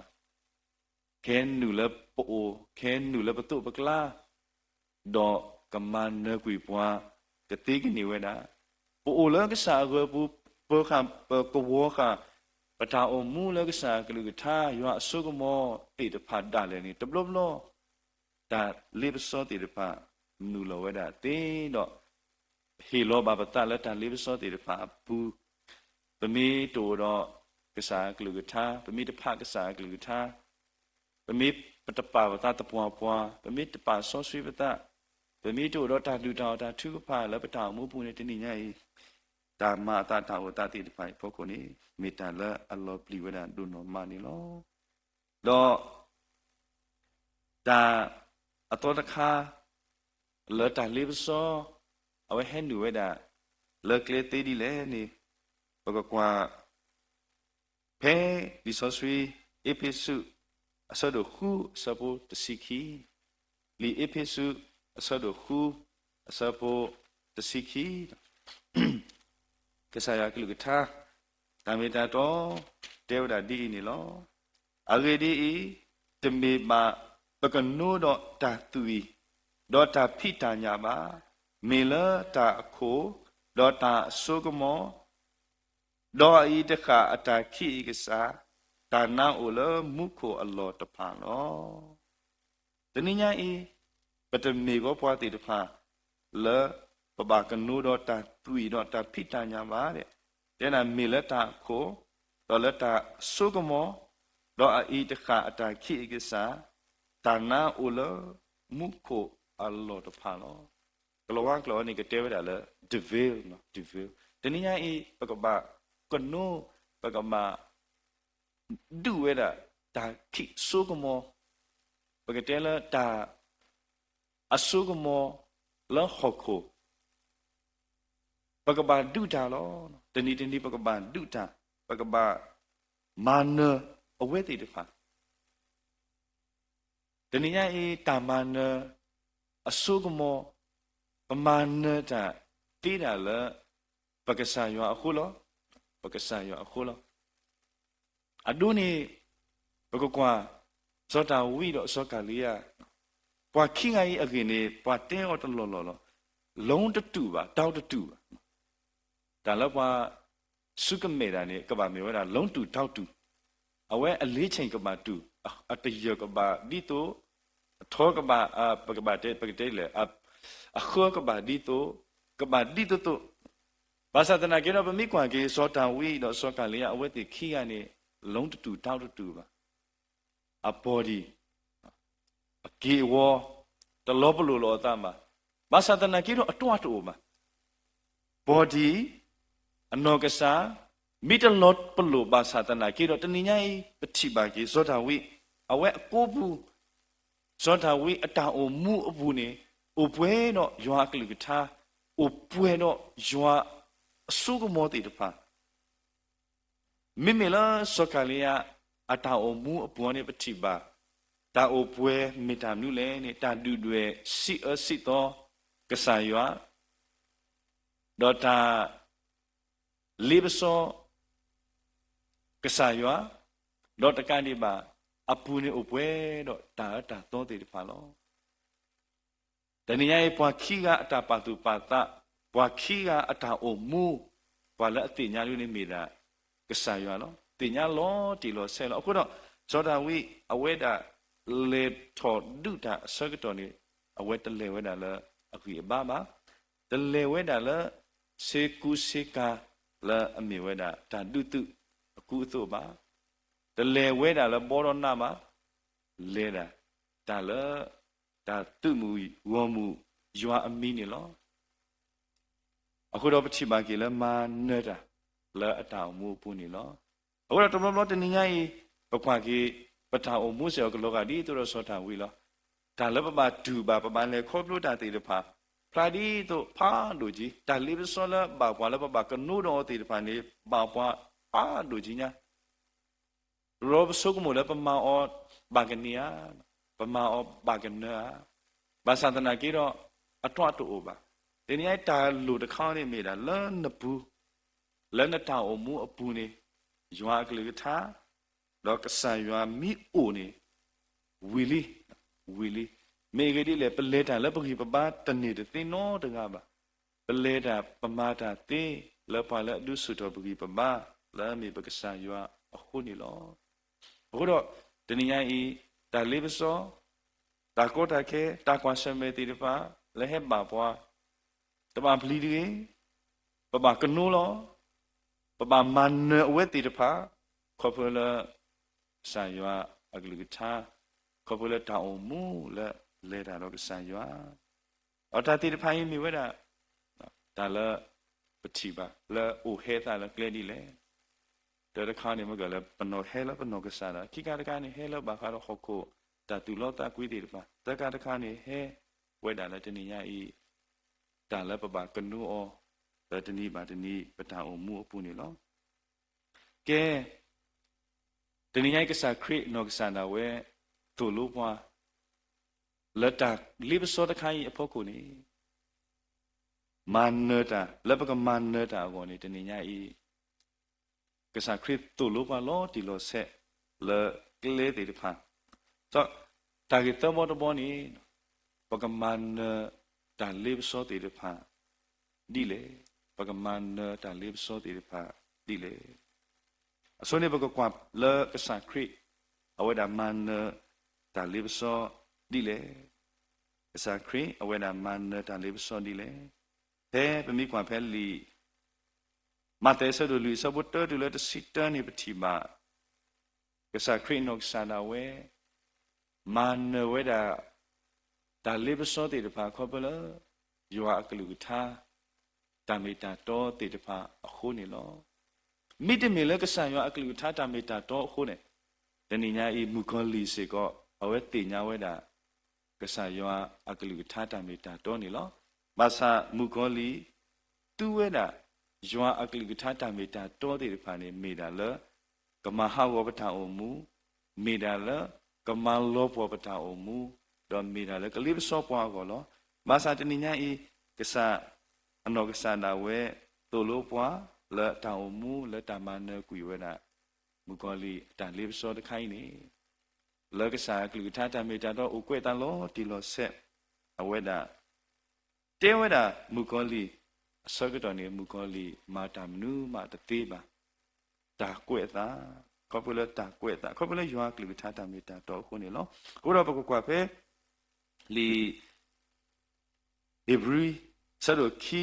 ကဟဲနုာ်လၢပအိၣ်, ကဟဲနုာ်လၢပသိးပကျါ, ဒီးကမၤနၢၤကွံာ်ပှၤ ကသ့ကန့ၢ်ဝဲဒၣ်, ပအိၣ်လၢကစၢ်အဂၢၤပူၤ ပၢဃာ်ပကဝီၤဃာ် ပတၢ်အိၣ်မူလၢကစၢ်အကလုၢ်ကထါ ယွၤအစိကမီၤသ့ၣ်တဖၣ်ဒၣ်လဲာ်န့ၣ် တဘျီဘျီ တၢ်လ့ပစီသ့ၣ်တဖၣ် နုာ်လီၤဝဲဒၣ်သ့ဒီး ဟ့ၣ်လီၤဘၣ်ပသးလၢတၢ်လ့ပစီသ့ၣ်တဖၣ်အပူၤ, ပမ့ၢ်တအိၣ်ဒီးကစၢ်အကလုၢ်ကထါ, ပမ့ၢ်တဖးကစၢ်အကလုၢ်ကထါ, ပမ့ၢ်ပတပာ်ပသးသပှၢ်ပှၢ်, ပမ့ၢ်တပာ်စီဆှံပသး, ပမ့ၢ်တအိၣ်ဒီးတၢ်ဒုၣ်တၢ်အီၣ်တၢ်ထုကဖၣ်လၢပတၢ်အိၣ်မူပူၤန့ၣ် တနံၤညါအံၤ တၢ်မၤအသးတၢ်အိၣ်သးသ့ၣ်တဖၣ်အံၤအဖီခိၣ်န့ၣ် မ့ၢ်တၢ်လၢအလီၤပျံၤဝဲဒၣ်ဒိၣ်နီၢ်မးန့ၣ်လီၤ. ဒီး တၢ်အသီတခါ လၢတၢ်လ့ပစီ အဝဲဟဲနုာ်ဝဲဒၣ် လၢကျဲသ့ဒ်လဲၣ်န့ၣ် ပကကွၢ် ဖဲလံာ်စီဆှံ အ့းဖ့းစူး အဆၢဒိၣ်ဃု အဆၢဖိတဆံခံ, လံာ်အ့းဖ့းစူး အဆၢဒိၣ်ဃု အဆၢဖိတဆံခံ ကစၢ်ယွၤအကလုၢ်ကထါ တၢ်မ့ၢ်တၢ်တီ တဲဝဲဒၣ်ဒ်အံၤန့ၣ်လီၤ. အဂ့ၢ်ဒ်အံၤ, တမ့ၢ်ဘၣ်ပကနိဒီးတၢ်သွံၣ် ဒီးတၢ်ဖံးတၢ်ညၣ်ဘၣ်, မ့ၢ်လၢတၢ်အခိၣ် ဒီးတၢ်အစိကမီၤ, ဒီးအအံၤတဃၣ်အတၢ်ခံးအကစၢ်, တၢ်နါအိၣ်လၢမူခိၣ်အလီၢ်တဖၣ်လီၤ. တနံၤညါအံၤ ပတမ့ၢ်ဘၣ်ပှၤသ့ၣ်တဖၣ် လၢပဘၣ်ကနိဒီးတၢ်သွံၣ်ဒီးတၢ်ဖံးတၢ်ညၣ်ဘၣ်, တဲဒၣ်မ့ၢ်လၢတၢ်အခိၣ်, ဒီးလၢတၢ်စိကမီၤ, ဒီးအအံၤတဃၣ်အတၢ်ခံးအကစၢ်, တၢ်နါအိၣ်လၢမူခိၣ်အလီၢ်တဖၣ်လီၤ. ကလီၤဝါကျိာ်န့ၣ် ကတဲဝဲဒၣ်လၢ ဒ်ဝဲလ်, ဒ်ဝဲလ်. တနံၤညါအံၤ ပကဘၣ်ကနိ, ပကဘၣ် ဒုးဝဲဒၣ်တၢ်ခံးစိကမီၤ, ပကတဲလၢတၢ် အစိကမီၤလၢဟီၣ်ခိၣ်, ပကဘၣ်ဒုးတၢ်လီၤ. တနံၤတနံၤပကဘၣ်ဒုးတၢ်, ပကဘၣ်မၤနၢၤအဝဲသ့ၣ်တဖၣ်. တနံၤညါအံၤ တၢ်မၤနၢၤအစိကမီၤ, ပမၤနၢၤတၢ်သ့ဒၣ်လၢ ပကစၢ်ယွၤအဃိလီၤ. ပကစၢ်ယွၤအဃိလီၤ. အဒိန့ၣ် ပကကွၢ် စီၤဒၤဝံးဒီးစီၤကၤလံယါ, ပှၤခံဂၤအံၤအဂ့ၢ်န့ၣ် ပှၤတဲအီၤတလီၢ်လီၢ်လီၤ. လီတတူာ်ဘၣ်, တီတတူာ်ဘၣ်. တၢ်လၢပှၤ စူၢ်ကမဲာ်တၢ်န့ၣ် ကဘၣ်မ့ၢ်ဝဲဒၣ် လီတတူာ်တီတတူာ်, အဝဲအလ့ဆ့ၣ်ကဘၣ်တူာ်, အတယၢၢ်ကဘၣ်ဒ်သိး, အထီကဘၣ်, ပကဘၣ်တဲ, ပကတဲလဲၣ်, အဃၢကဘၣ်ဒ်သိး, ကဘၣ်ဒ်သိးသိး. ဘၣ်ဆၣ်သနာ်က့ဒီး ပမ့ၢ်ကွၢ်က့ၤ စီၤဒၤဝံးဒီးစီၤကၤလံယါ အဝဲသ့ၣ်ခံဂၤန့ၣ် လီတတူာ်တီတတူာ်ဘၣ်. အ body, အက့ၢ်အဂီၤ တလီၤပလိာ်လီၤအသးဘၣ်. ဘၣ်ဆၣ်သနာ်က့ဒီး အတွၢ်တအိၣ်ဘၣ်. body, အနီၢ်ကစၢ် မ့ၢ်တလီၤပလိာ်ဘၣ်ဆၣ်သနာ်က့ဒီး တနံၤညါအံၤ ပထံၣ်ဘၣ်က့ၤ စီၤဒၤဝံး အဝဲအကိာ်ပူၤ, စီၤဒၤဝံးအတၢ်အိၣ်မူအပူၤန့ၣ် အိၣ်ပှဲၤဒီးယွၤအကလုၢ်ကထါ, အိၣ်ပှဲၤဒီးယွၤအစိကမီၤသ့ၣ်တဖၣ် မ့မ့ၢ်လၢစီၤကၤလံယါ အတၢ်အိၣ်မူအပူၤန့ၣ် ပထံၣ်ဘၣ် တၢ်အိၣ်ပှဲၤမ့ၢ်တၢ်မနုၤလဲၣ်န့ၣ် တၢ်ဒုၣ်ဒွဲၣ်စံးအၢစံးသီ ကစၢ်ယွၤ, ဒီးတၢ်လ့ပစီ ကစၢ်ယွၤ, ဒီးတကးဒံးဘၣ် အပူၤန့ၣ်အိၣ်ပှဲၤဒီးတၢ်အၢတၢ်သီသ့ၣ်တဖၣ်လီၤ. တနံၤညါအံၤ ပှၤခံဂၤအတၢ်ပာ်သူၣ်ပာ်သး, ပှၤခံဂၤအတၢ်အိၣ်မူ, ပှၤလၢအသ့ၣ်ညါဒ်န့ၣ်မ့ၢ်ဒၣ် ကစၢ်ယွၤလီၤ. သ့ၣ်ညါလီၤတံၢ်လီၤဆဲးလီၤ. အဃိဒီး စီၤဒၤဝံး အဝဲဒၣ် လဲၤထီၣ်ဒုးတၢ်အဆၢကတီၢ်န့ၣ် အဝဲတလဲၤဝဲဒၣ်လၢအဂံၢ်အဘါဘၣ်. တလဲၤဝဲဒၣ်လၢ ဆ့ကူဆ့ကၤ လၢအမ့ၢ်ဝဲဒၣ်တၢ်ဒုးသုးအကူအသိးဘၣ်. တလဲၤဝဲဒၣ်လၢဘီဒီးနးဘၣ်. လဲၤဒၣ် တၢ်လၢ တၢ်သုးမုၢ်ဂီၢ်မုၢ်ယွၤအမံၤန့ၣ်လီၤ. အဃိဒီးပထံၣ်ဘၣ်က့ၤလၢမၤနၢၤတၢ်လၢအတၢ်အိၣ်မူအပူၤန့ၣ်လီၤ. အဃိဒီးတဘျီဘျီတနံၤညါအံၤ ပကွၢ်က့ၤ ပတၢ်အိၣ်မူစ့ၢ်ကီးကလီၤဂာ်ဒ်သိးဒီးစီၤဒၤဝံးလီၤ. တၢ်လၢပဘၣ်တူၢ်ဘၣ် ပဘၣ်လဲၤခီဖျိတၢ်သ့ၣ်တဖၣ် ဖျါဒ်သိးဖးဒိၣ်က့ၤ, တၢ်လ့ပစီလၢဘၣ်ပှၤလၢပဘၣ်ကနိဒီးအီၤသ့ၣ်တဖၣ်န့ၣ် ဘၣ်ပှၤဖးဒိၣ်က့ၤညါ ဒီးပဆိကမိၣ်လၢပမၤအီၤဘၣ်ကန့ၢ်ဧါ, ပမၤအီၤဘၣ်ကနၢၤဧါ, ဘၣ်ဆၣ်သနာ်က့ဒီး အတီတအိၣ်ဘၣ်. တနံၤညါအံၤတၢ်လိၣ်တခါန့ၣ်မ့ၢ်ဒၣ်လၢနပူၤ, လၢနတၢ်အိၣ်မူအပူၤန့ၣ် ယွၤအကလုၢ်ကထါ, ဒီးကစၢ်ယွၤမ့ၢ်အိၣ်န့ၣ် ဝံၤလံ, ဝံၤလံ. မ့ၢ်အဂ့ၢ်ဒ်လဲၣ် ပလဲၤတၢ်လၢပဂံၢ်ပဘါတန့ၢ်တသ့နီတဂၤဘၣ်. ပလဲၤတၢ်ပမၤတၢ်သ့ လၢပှၤလၢအဒုးဆူၣ်ထီၣ်ပဂံၢ်ပဘါ လၢအမ့ၢ်ပကစၢ်ယွၤအဃိန့ၣ်လီၤ. အဃိဒီး တနံၤညါအံၤ တၢ်လ့ပစီ တၢ်ကီတၢ်ခဲ တၢ်ကွၢ်ဆၢၣ်မဲာ်သ့ၣ်တဖၣ် လၢဟဲဘၣ်ပှၤ တဘၣ်ပျံၤတဂ့ၤ, ပဘၣ်ကနိလီၤ. ပဘၣ်မၤနၢၤအဝဲသ့ၣ်တဖၣ် ခီဖျိလၢ ကစၢ်ယွၤအကလုၢ်ကထါ, ခီဖျိလၢတၢ်အိၣ်မူလၢလဲၤတၢ်ဒီးကစၢ်ယွၤ ဒီးတၢ်သ့ၣ်တဖၣ်အံၤမ့ၢ်ဝဲဒၣ် တၢ်လၢပထံၣ်ဘၣ်လၢအိၣ်ဟဲသးလၢကျဲဒ်လဲၣ်. တၢ်တခါန့ၣ်မ့ၢ်ကလၢပနီၢ်ဟဲလၢပနီၢ်ကစၢ်ဒီး ခံခါတခါန့ၣ် ဟဲလၢဘၣ်ဃးဒီးဟီၣ်ခိၣ် တၢ်သူၣ်လီသးကွံသ့ၣ်တဖၣ်, သၢခါတခါန့ၣ်ဟဲဝဲဒၣ်လၢတနံၤညါအံၤ တၢ်လၢပဘၣ်ကနိအီၤ လၢတနံၤဘၣ်တနံၤပတၢ်အိၣ်မူအပူၤန့ၣ်လီၤ. ကဲ တနံၤညါအံၤကစၢ်ခရံာ်နီၢ်ကစၢ်ဒၣ်ဝဲ သိၣ်လိပှၤ လၢတၢ်လ့ပစီတခါအံၤအဖီခိၣ်န့ၣ် မၤနၢၤတၢ် လၢပကမၤနၢၤတၢ်အဂီၢ်န့ၣ် တနံၤညါအံၤ ကစၢ်ခရံာ်သိၣ်လိပှၤလီၤတံၢ်လီၤဆဲးလၢကျဲသ့ၣ်တဖၣ်, ဒီးတၢ်ဂ့ၢ်သၢဘီတဘီန့ၣ် ပကမၤနၢၤတၢ်လ့ပစီသ့ၣ်တဖၣ်ဒ်လဲၣ်, ပကမၤနၢၤတၢ်လ့ပစီသ့ၣ်တဖၣ်ဒ်လဲၣ်. အဆိန့ၣ်ပကကွၢ်လၢကစၢ်ခရံာ် အဝဲဒၣ်မၤနၢၤတၢ်လ့ပစီဒ်လဲၣ်. ကစၢ်ခရံာ် အဝဲဒၣ်မၤနၢၤတၢ်လ့ပစီဒ်လဲၣ်. ဖဲပမ့ၢ်ကွၢ်ဖဲလံာ် မးသဲအဆၢဒိၣ်လွံၢ်အဆၢဖိတၢတုၤလၢတဆံတၢန့ၣ် ပထံၣ်ဘၣ် ကစၢ်ခရံာ်နီၢ်ကစၢ်ဒၣ်ဝဲ မၤနၢၤဝဲဒၣ် တၢ်လ့ပစီသ့ၣ်တဖၣ်ခီဖျိလၢ ယွၤအကလုၢ်ကထါ တၢ်မ့ၢ်တၢ်တီသ့ၣ်တဖၣ်အဃိန့ၣ်လီၤ. မ့တမ့ၢ်လၢကစၢ်ယွၤအကလုၢ်ကထါတၢ်မ့ၢ်တၢ်တီအဃိန့ၣ် တနံၤညါအံၤမုၣ်ကီၤလံၢ်စ့ၢ်ကီး အဝဲသ့ၣ်ညါဝဲဒၣ် ကစၢ်ယွၤအကလုၢ်ကထါတၢ်မ့ၢ်တၢ်တီန့ၣ်လီၤ. ဘၣ်ဆၣ်မုၣ်ကီၤလံၢ် သူဝဲဒၣ် ယွၤအကလုၢ်ကထါတၢ်မ့ၢ်တၢ်တီသ့ၣ်တဖၣ်န့ၣ် မ့ၢ်ဒၣ်လၢ ကမၤဟးဂီၤပတၢ်အိၣ်မူ, မ့ၢ်ဒၣ်လၢ ကမၤလီၤပှီၢ်ပတၢ်အိၣ်မူ, ဒီးမ့ၢ်ဒၣ်လၢကလ့ပစီပှၤအဂီၢ်လီၤ. ဘၣ်ဆၣ်တနံၤညါအံၤ ကစၢ် အနီၢ်ကစၢ်ဒၣ်ဝဲ သိၣ်လိပှၤ လၢတၢ်အိၣ်မူလၢတၢ်မၤနၢၤကွံာ်ဝဲဒၣ် မုၣ်ကီၤလံၢ်အတၢ်လ့ပစီတခါအံၤန့ၣ် လၢကစၢ်အကလုၢ်ကထါတၢ်မ့ၢ်တၢ်တီအိၣ်ကွဲးအသးလီၤတံၢ်လီၤဆဲး အဝဲဒၣ် တဲဝဲဒၣ်မုၣ်ကီၤလံၢ် အဆၢကတီၢ်န့ၣ် မုၣ်ကီၤလံၢ်မၤတၢ်မနုၤမးတသ့ဘၣ်. တၢ်ကွဲးအသး, ခီဖျိလၢတၢ်ကွဲးအသး, ခီဖျိလၢယွၤအကလုၢ်ကထါတၢ်မ့ၢ်တၢ်တီအဃိန့ၣ်လီၤ. အဃိဒီးပကကွၢ်ဖဲ လံာ် ဧ့ၤဘြံၤ အဆၢဒိၣ်ခံ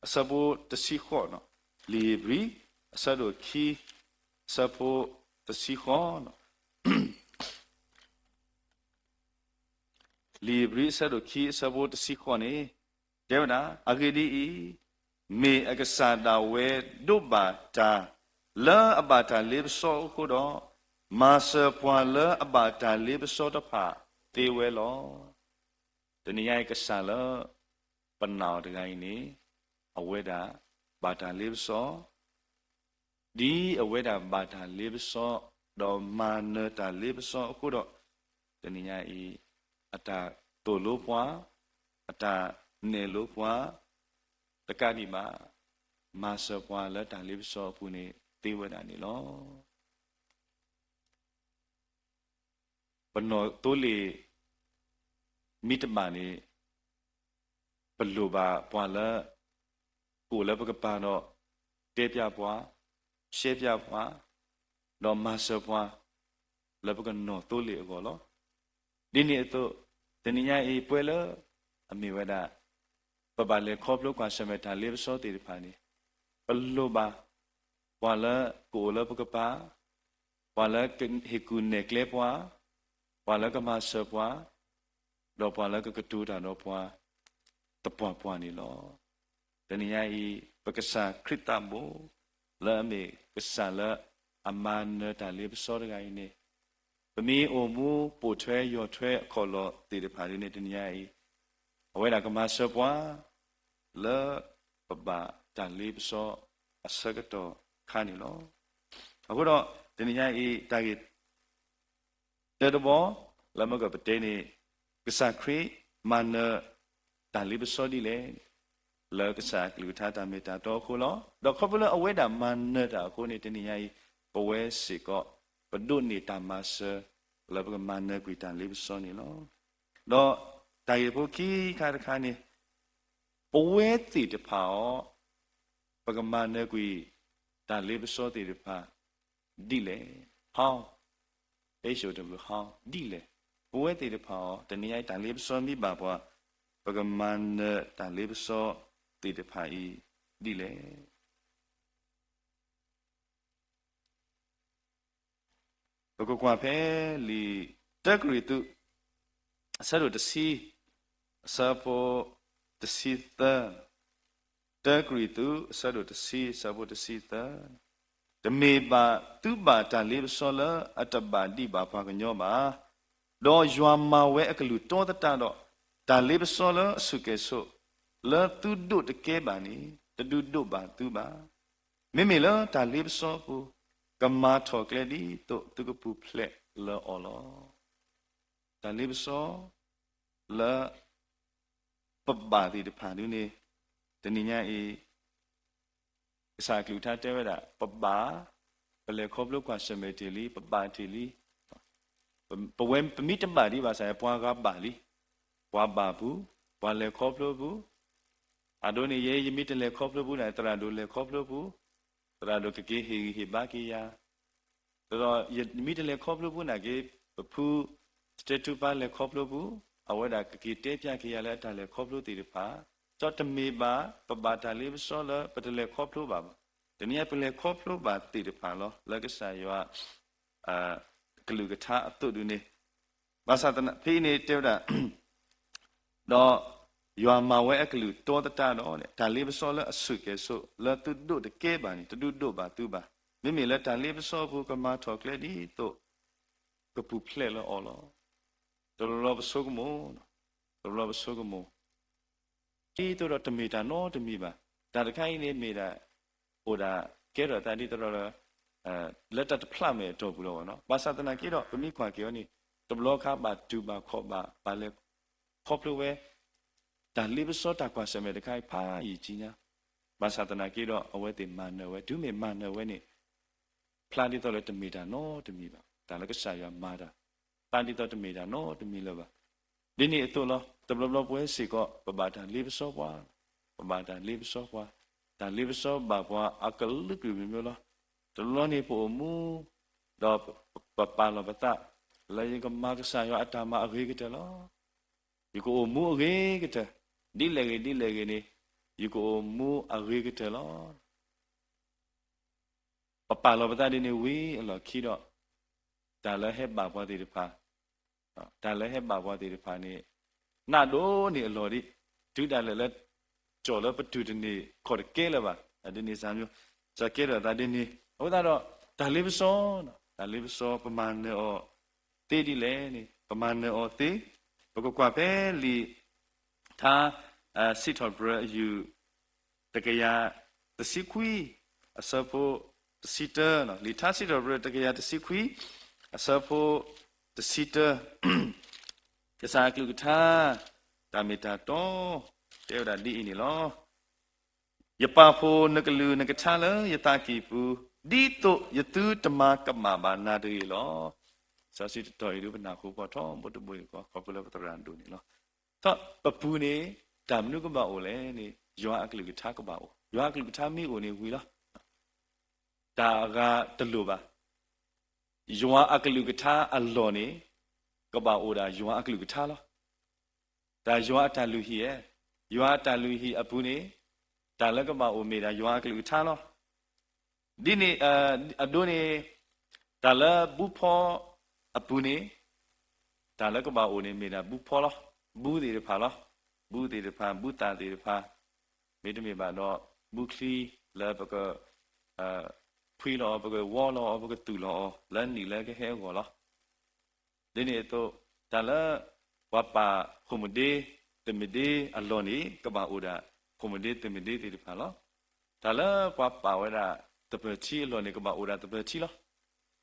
အဆၢဖိတဆံဃိးန့ၣ်, လံာ်ဧ့ၤဘြံၤ အဆၢဒိၣ်ခံ အဆၢဖိတဆံဃိးန့ၣ်, လံာ်ဧ့ၤဘြံၤ အဆၢဒိၣ်ခံ အဆၢဖိတဆံဃိးန့ၣ် တဲဝဲဒၣ်, အဂ့ၢ်ဒ်အံၤ, မ့ၢ်အကစၢ်ဒၣ်ဝဲဒိးဘၣ်တၢ် လၢအဘၣ်တၢ်လ့ပစီအဃိဒီး, မၤစၢၤပှၤလၢအဘၣ်တၢ်လ့ပစီတဖၣ်သ့ဝဲလီၤ. တနံၤညါအံၤကစၢ်လၢပနာ်အီၤတဂၤအံၤန့ၣ် အဝဲဒၣ်ဘၣ်တၢ်လ့ပစီ, ဒ်အဝဲဒၣ်ဘၣ်တၢ်လ့ပစီ ဒီးမၤနၢၤတၢ်လ့ပစီအဃိဒီး, တနံၤညါအံၤ အတၢ်သိၣ်လိပှၤ, အတၢ်နဲၣ်လိပှၤ, တကးဒံးဘၣ် မၤစၢၤပှၤလၢတၢ်လ့ပစီအပူၤန့ၣ်သ့ဝဲဒၣ်န့ၣ်လီၤ. ပနီၢ်သိလ့ၣ်မ့ၢ်တဘၣ်န့ၣ် ပလိၣ်ဘၣ်ပှၤလၢ ကအိၣ်လၢပကပၤဒီး တဲပျးပှၤ, ရှဲပျးပှၤ, ဒီးမၤစၢၤပှၤ လၢပကနီၢ်သိလ့ၣ်အဂီၢ်လီၤ. ဒ်န့ၣ်အသိး တနံၤညါအံၤ ပဝဲလၢအမ့ၢ်ဝဲဒၣ် ပဘၣ်လဲၤခီဖျိကွၢ်ဆၢၣ်မဲာ်တၢ်လ့ပစီသ့ၣ်တဖၣ်န့ၣ် ပလိၣ်ဘၣ် ပှၤလၢကအိၣ်လၢပကပၤ, ပှၤလၢကဟ့ၣ်ကူၣ်နဲၣ်ကျဲပှၤ, ပှၤလၢကမၤစၢၤပှၤ, ဒီးပှၤလၢကကတိၤတၢ်ဒီးပှၤ သပှၢ်ပှၢ်န့ၣ်လီၤ. တနံၤညါအံၤ ပကစၢ်ခရံာ်သးဘိ လၢအမ့ၢ်ကစၢ်လၢအမၤနၢၤတၢ်လ့ပစီတဂၤအံၤန့ၣ် ပမ့ၢ်အိၣ်မူပိာ်ထွဲယိာ်ထွဲအခီၣ်လီၢ်သ့ၣ်တဖၣ်ဒ်န့ၣ် တနံၤညါအံၤ အဝဲဒၣ်ကမၤစၢၤပှၤ လၢပဘၣ်တၢ်လ့ပစီအဆၢကတီၢ်ခါန့ၣ်လီၤ. အဃိဒီး တနံၤညါအံၤ တၢ်ဂ့ၢ် တၢတဘီ လၢမ့ၢ်ကပတဲန့ၣ် ကစၢ်ခရံာ်မၤနၢၤတၢ်လ့ပစီဒ်လဲၣ် လၢကစၢ်အကလုၢ်ကထါတၢ်မ့ၢ်တၢ်တီအဃိလီၤ. ဒီးခီဖျိလၢအဝဲဒၣ်မၤနၢၤတၢ်အဃိန့ၣ် တနံၤညါအံၤ ပဝဲစ့ၢ်ကီး ပဒိးန့ၢ်တၢ်မၤစၢၤ လၢပကမၤနၢၤကွံာ်တၢ်လ့ပစီန့ၣ်လီၤ. ဒီးတၢ်ဂ့ၢ်ဖိခံခါတခါန့ၣ် ပဝဲသ့ၣ်တဖၣ်အီၤ ပကမၤနၢၤကွံာ် တၢ်လ့ပစီသ့ၣ်တဖၣ် ဒ်လဲၣ် how, how ဒ်လဲၣ် ပဝဲသ့ၣ်တဖၣ်အီၤ တနံၤညါအံၤ တၢ်လ့ပစီမ့ၢ်ဘၣ်ပှၤ ပကမၤနၢၤတၢ်လ့ပစီသ့ၣ်တဖၣ်အံၤ ဒ်လဲၣ်. ပကကွၢ်ဖဲလံာ်တၢကရံၣ်သူး အဆၢဒိၣ်တဆံ အဆၢဖိတဆံသၢ, တၢကရံၣ်သူး အဆၢဒိၣ်တဆံ အဆၢဖိတဆံသၢ, တမ့ၢ်ဘၣ်သုဘၣ်တၢ်လ့ပစီလၢအတဘၣ်ဒံးဘၣ်ပှၤကညီဘၣ်. ဒီးယွၤမၤဝဲအကလုၢ်တီသတးဒီး, တၢ်လ့ပစီလၢအဆူၣ်ကဲၣ်ဆိး လၢသုဒိးတကဲဘၣ်န့ၣ် တဒုးဒိးဘၣ်သုဘၣ်. မ့မ့ၢ်လၢတၢ်လ့ပစီအပူၤ ကမၤထီၣ်ကျဲဒ်သိးသုကပူၤဖျဲးလၢအီၤလီၤ. တၢ်လ့ပစီ လၢ ပဘၣ်သ့ၣ်တဖၣ်ဒ်န့ၣ် တနံၤညါအံၤ ကစၢ်အကလုၢ်ကထါတဲဝဲဒၣ် ပဘၣ်, ပလဲၤခီဖျိကွၢ်ဆၢၣ်မဲာ်တ့ၢ်လံ, ပဘၣ်တ့ၢ်လံ, ပဝဲပမ့ၢ်တဘၣ်ဒံးဘၣ်ဆၣ် ပှၤဂၤဘၣ်လံ, ပှၤဘၣ်ပူၤ, ပှၤလဲၤခီဖျိပူၤ, အဒိန့ၣ် ယဲယမ့ၢ်တလဲၤခီဖျိပူၤန့ၣ် သရၣ်ဒိၣ်လဲၤခီဖျိပူၤ, သရၣ်ဒိၣ်ကက့ၤဟ့ၣ်ဂံၢ်ဟ့ၣ်ဘါက့ၤယၤ ဒီးယမ့ၢ်တလဲၤခီဖျိပူၤန့ၣ်က့ၤ ပဖု စတဲထူပါလဲၤခီဖျိပူၤ, အဝဲဒၣ်ကက့ၤတဲပျးက့ၤယၤလၢအတၢ်လဲၤခီဖျိသ့ၣ်တဖၣ်, ဒီးတမ့ၢ်ဘၣ် ပဘၣ်တၢ်လ့ပစီလၢပတလဲၤခီဖျိဘၣ်ဘၣ်. တနံၤညါပလဲၤခီဖျိဘၣ်သ့ၣ်တဖၣ်လီၤ လၢကစၢ်ယွၤ ကလုၢ်ကထါအသိးဒ်န့ၣ်, ဘၣ်ဆၣ်သနာ် ဖဲအံၤန့ၣ်တဲဝဲဒၣ် ဒီးယွၤမၤဝဲအကလုၢ်တီသတးဒီး တၢ်လ့ပစီလၢအဆူၣ်ကဲၣ်ဆိး လၢသုဒိးတကဲဘၣ်န့ၣ် တဒုးဒိးဘၣ်သုဘၣ်. မ့မ့ၢ်လၢတၢ်လ့ပစီအပူၤ ကမၤထီၣ်ကျဲဒ်သိး ကပူၤဖျဲးလၢအီၤလီၤ. တဘျီဘျီပဆိကမိၣ်, တဘျီဘျီပဆိကမိၣ် ဒ်သိးဒီးတမ့ၢ်တၢ်နီတမံၤဘၣ်. တၢ်တခါအံၤန့ၣ်မ့ၢ်ဒၣ် အိၣ်ဒၣ်ကဲထီၣ်သးဒ်သိးဒီး လၢတၢ်တဖျးမဲာ်အတီၢ်ပူၤလီၤဘၣ်နီၤ. ဘၣ်ဆၣ်သနာ်က့ဒီး ပမ့ၢ်ကွၢ်က့ၤအီၤန့ၣ် တဘျီခါဘၣ်တူၢ်ဘၣ်ခီၣ်ဘၣ် ဘၣ်လဲၤခီဖျိဝဲ တၢ်လ့ပစီတၢ်ကွၢ်ဆၢၣ်မဲာ်တခါအံၤဖးယံာ်ကံညါ, ဘၣ်ဆၣ်သနာ်က့ဒီး အဝဲသ့ၣ်မၤနၢၤဝဲ တုၤမ့ၢ်မၤနၢၤဝဲန့ၣ် ဖျါဒ်သိးလၢတမ့ၢ်တၢ်နီတမံၤဘၣ်. တၢ်လၢကစၢ်ယွၤမၤတၢ် ဖျါဒ်သိးတမ့ၢ်တၢ်နီတမံၤလၢၤဘၣ်. ဒ်န့ၣ်အသိးလီၤ တဘျီဘျီပဝဲစ့ၢ်ကီး ပဘၣ်တၢ်လ့ပစီပှၤ, ပဘၣ်တၢ်လ့ပစီပှၤ, တၢ်လ့ပစီဘၣ်ပှၤအကလုာ်ကလုာ်မ့ၢ်မ့ၢ်လီၤ. တဘျီန့ၣ်ပအိၣ်မူ ဒီးပပာ်လီၤပသး လၢယကမၤကစၢ်ယွၤအတၢ်မၤအဂ့ၤကတၢၢ်လီၤ. ယကအိၣ်မူအဂ့ၤကတၢၢ်, ဒ်လဲၣ်ဂ့ၤဒ်လဲၣ်ဂ့ၤန့ၣ် ယကအိၣ်မူအဂ့ၤကတၢၢ်လီၤ. ပပာ်လီၤပသးဒ်န့ၣ်ဝံၤအလီၢ်ခံဒီး တၢ်လၢဟဲဘၣ်ပှၤသ့ၣ်တဖၣ်, တၢ်လၢဟဲဘၣ်ပှၤသ့ၣ်တဖၣ်န့ၣ် နးဒိၣ်န့ၢ်အလီၢ်ဒံး, တုၤဒၣ်လဲာ်လၢ ကၠီၣ်လၢပတုၤတန့ၢ်ခီၣ်တကဲလၢၤဘၣ်. ဒ်န့ၣ်စၢ်မျိုး စၢ်ကဲထီၣ်သးဒ်န့ၣ် အဃိသတးဒီး တၢ်လ့ပစီ, တၢ်လ့ပစီ ပမၤနၢၤအီၤသ့ဒ်လဲၣ်န့ၣ် ပမၤနၢၤအီၤသ့, ပကကွၢ်ဖဲလံာ် ထါ စံးထီၣ်ပတြၢၤအယုၢ် တကယၤတဆံခွံ အဆၢဖိတဆံတၢ, လံာ်ထါစံးထီၣ်ပတြၢၤတကယၤတဆံခွံ အဆၢဖိတဆံတၢ, ကစၢ်အကလုၢ်ကထါ တၢ်မ့ၢ်တၢ်တီ တဲဝဲဒၣ်ဒ်အံၤန့ၣ်လီၤ. ယပာ်ဖှိၣ်နကလုၢ်နကထါလၢယသးကံၢ်ပူၤ, ဒ်သိးယသုတမၤကမၣ်ဘၣ်နၤတဂ့ၤလီၤ. စီဆှံတတီၤအံၤဒုး ပနၢ်ဟူပှၤထီဘိတဘိယူၢ်ဃီ ခီဖျိလၢပသရၣ်ဒိၣ်န့ၣ်လီၤ. ဒီးပပူၤန့ၣ် တၢ်မနုၤကဘၣ်အိၣ်လဲၣ်န့ၣ် ယွၤအကလုၢ်ကထါကဘၣ်အိၣ်, ယွၤအကလုၢ်ကထါမ့ၢ်အိၣ်န့ၣ်ဝံၤလီၤ. တၢ်အဂၤတလိၣ်ဘၣ်. ယွၤအကလုၢ်ကထါအလီၢ်န့ၣ် ကဘၣ်အိၣ်ဒၣ်ယွၤအကလုၢ်ကထါလီၤ. တၢ်ယွၤအတၢ်လုၢ်ဟံၣ်ဧါ, ယွၤအတၢ်လုၢ်ဟံၣ်အပူၤန့ၣ် တၢ်လၢကဘၣ်အိၣ်မ့ၢ်ဒၣ်ယွၤအကလုၢ်ကထါလီၤ. ဒ်န့ၣ် အဒိန့ၣ် တၢ်လၢဘုဖီအပူၤန့ၣ် တၢ်လၢကဘၣ်အိၣ်န့ၣ် မ့ၢ်ဒၣ်ဘုဖီလီၤ. ဘုသ့ၣ်တဖၣ်လီၤ. ဘုသ့ၣ်တဖၣ်, ဘုသၣ်သ့ၣ်တဖၣ်, မ့တမ့ၢ်ဘၣ်ဒီး ဘုချံလၢပက ဖှံလီၤအီၤ, ပကဝီလီၤအီၤ, ပကသူၣ်လီၤအီၤ လၢနံၣ်လၢကဟဲအဂီၢ်လီၤ. ဒ်န့ၣ်အသိး တၢ်လၢ ပှၤပာ်ဃိၣ်မုၢ်ဒ့ သမုၢ်ဒ့အလီၢ်န့ၣ် ကဘၣ်အိၣ်ဒၣ် ဃိၣ်မုၢ်ဒ့သမုၢ်ဒ့သ့ၣ်တဖၣ်လီၤ. တၢ်လၢပှၤပာ်ဝဲဒၣ် သပၢၤထံအလီၢ်န့ၣ် ကဘၣ်အိၣ်ဒၣ်သပၢၤထံလီၤ.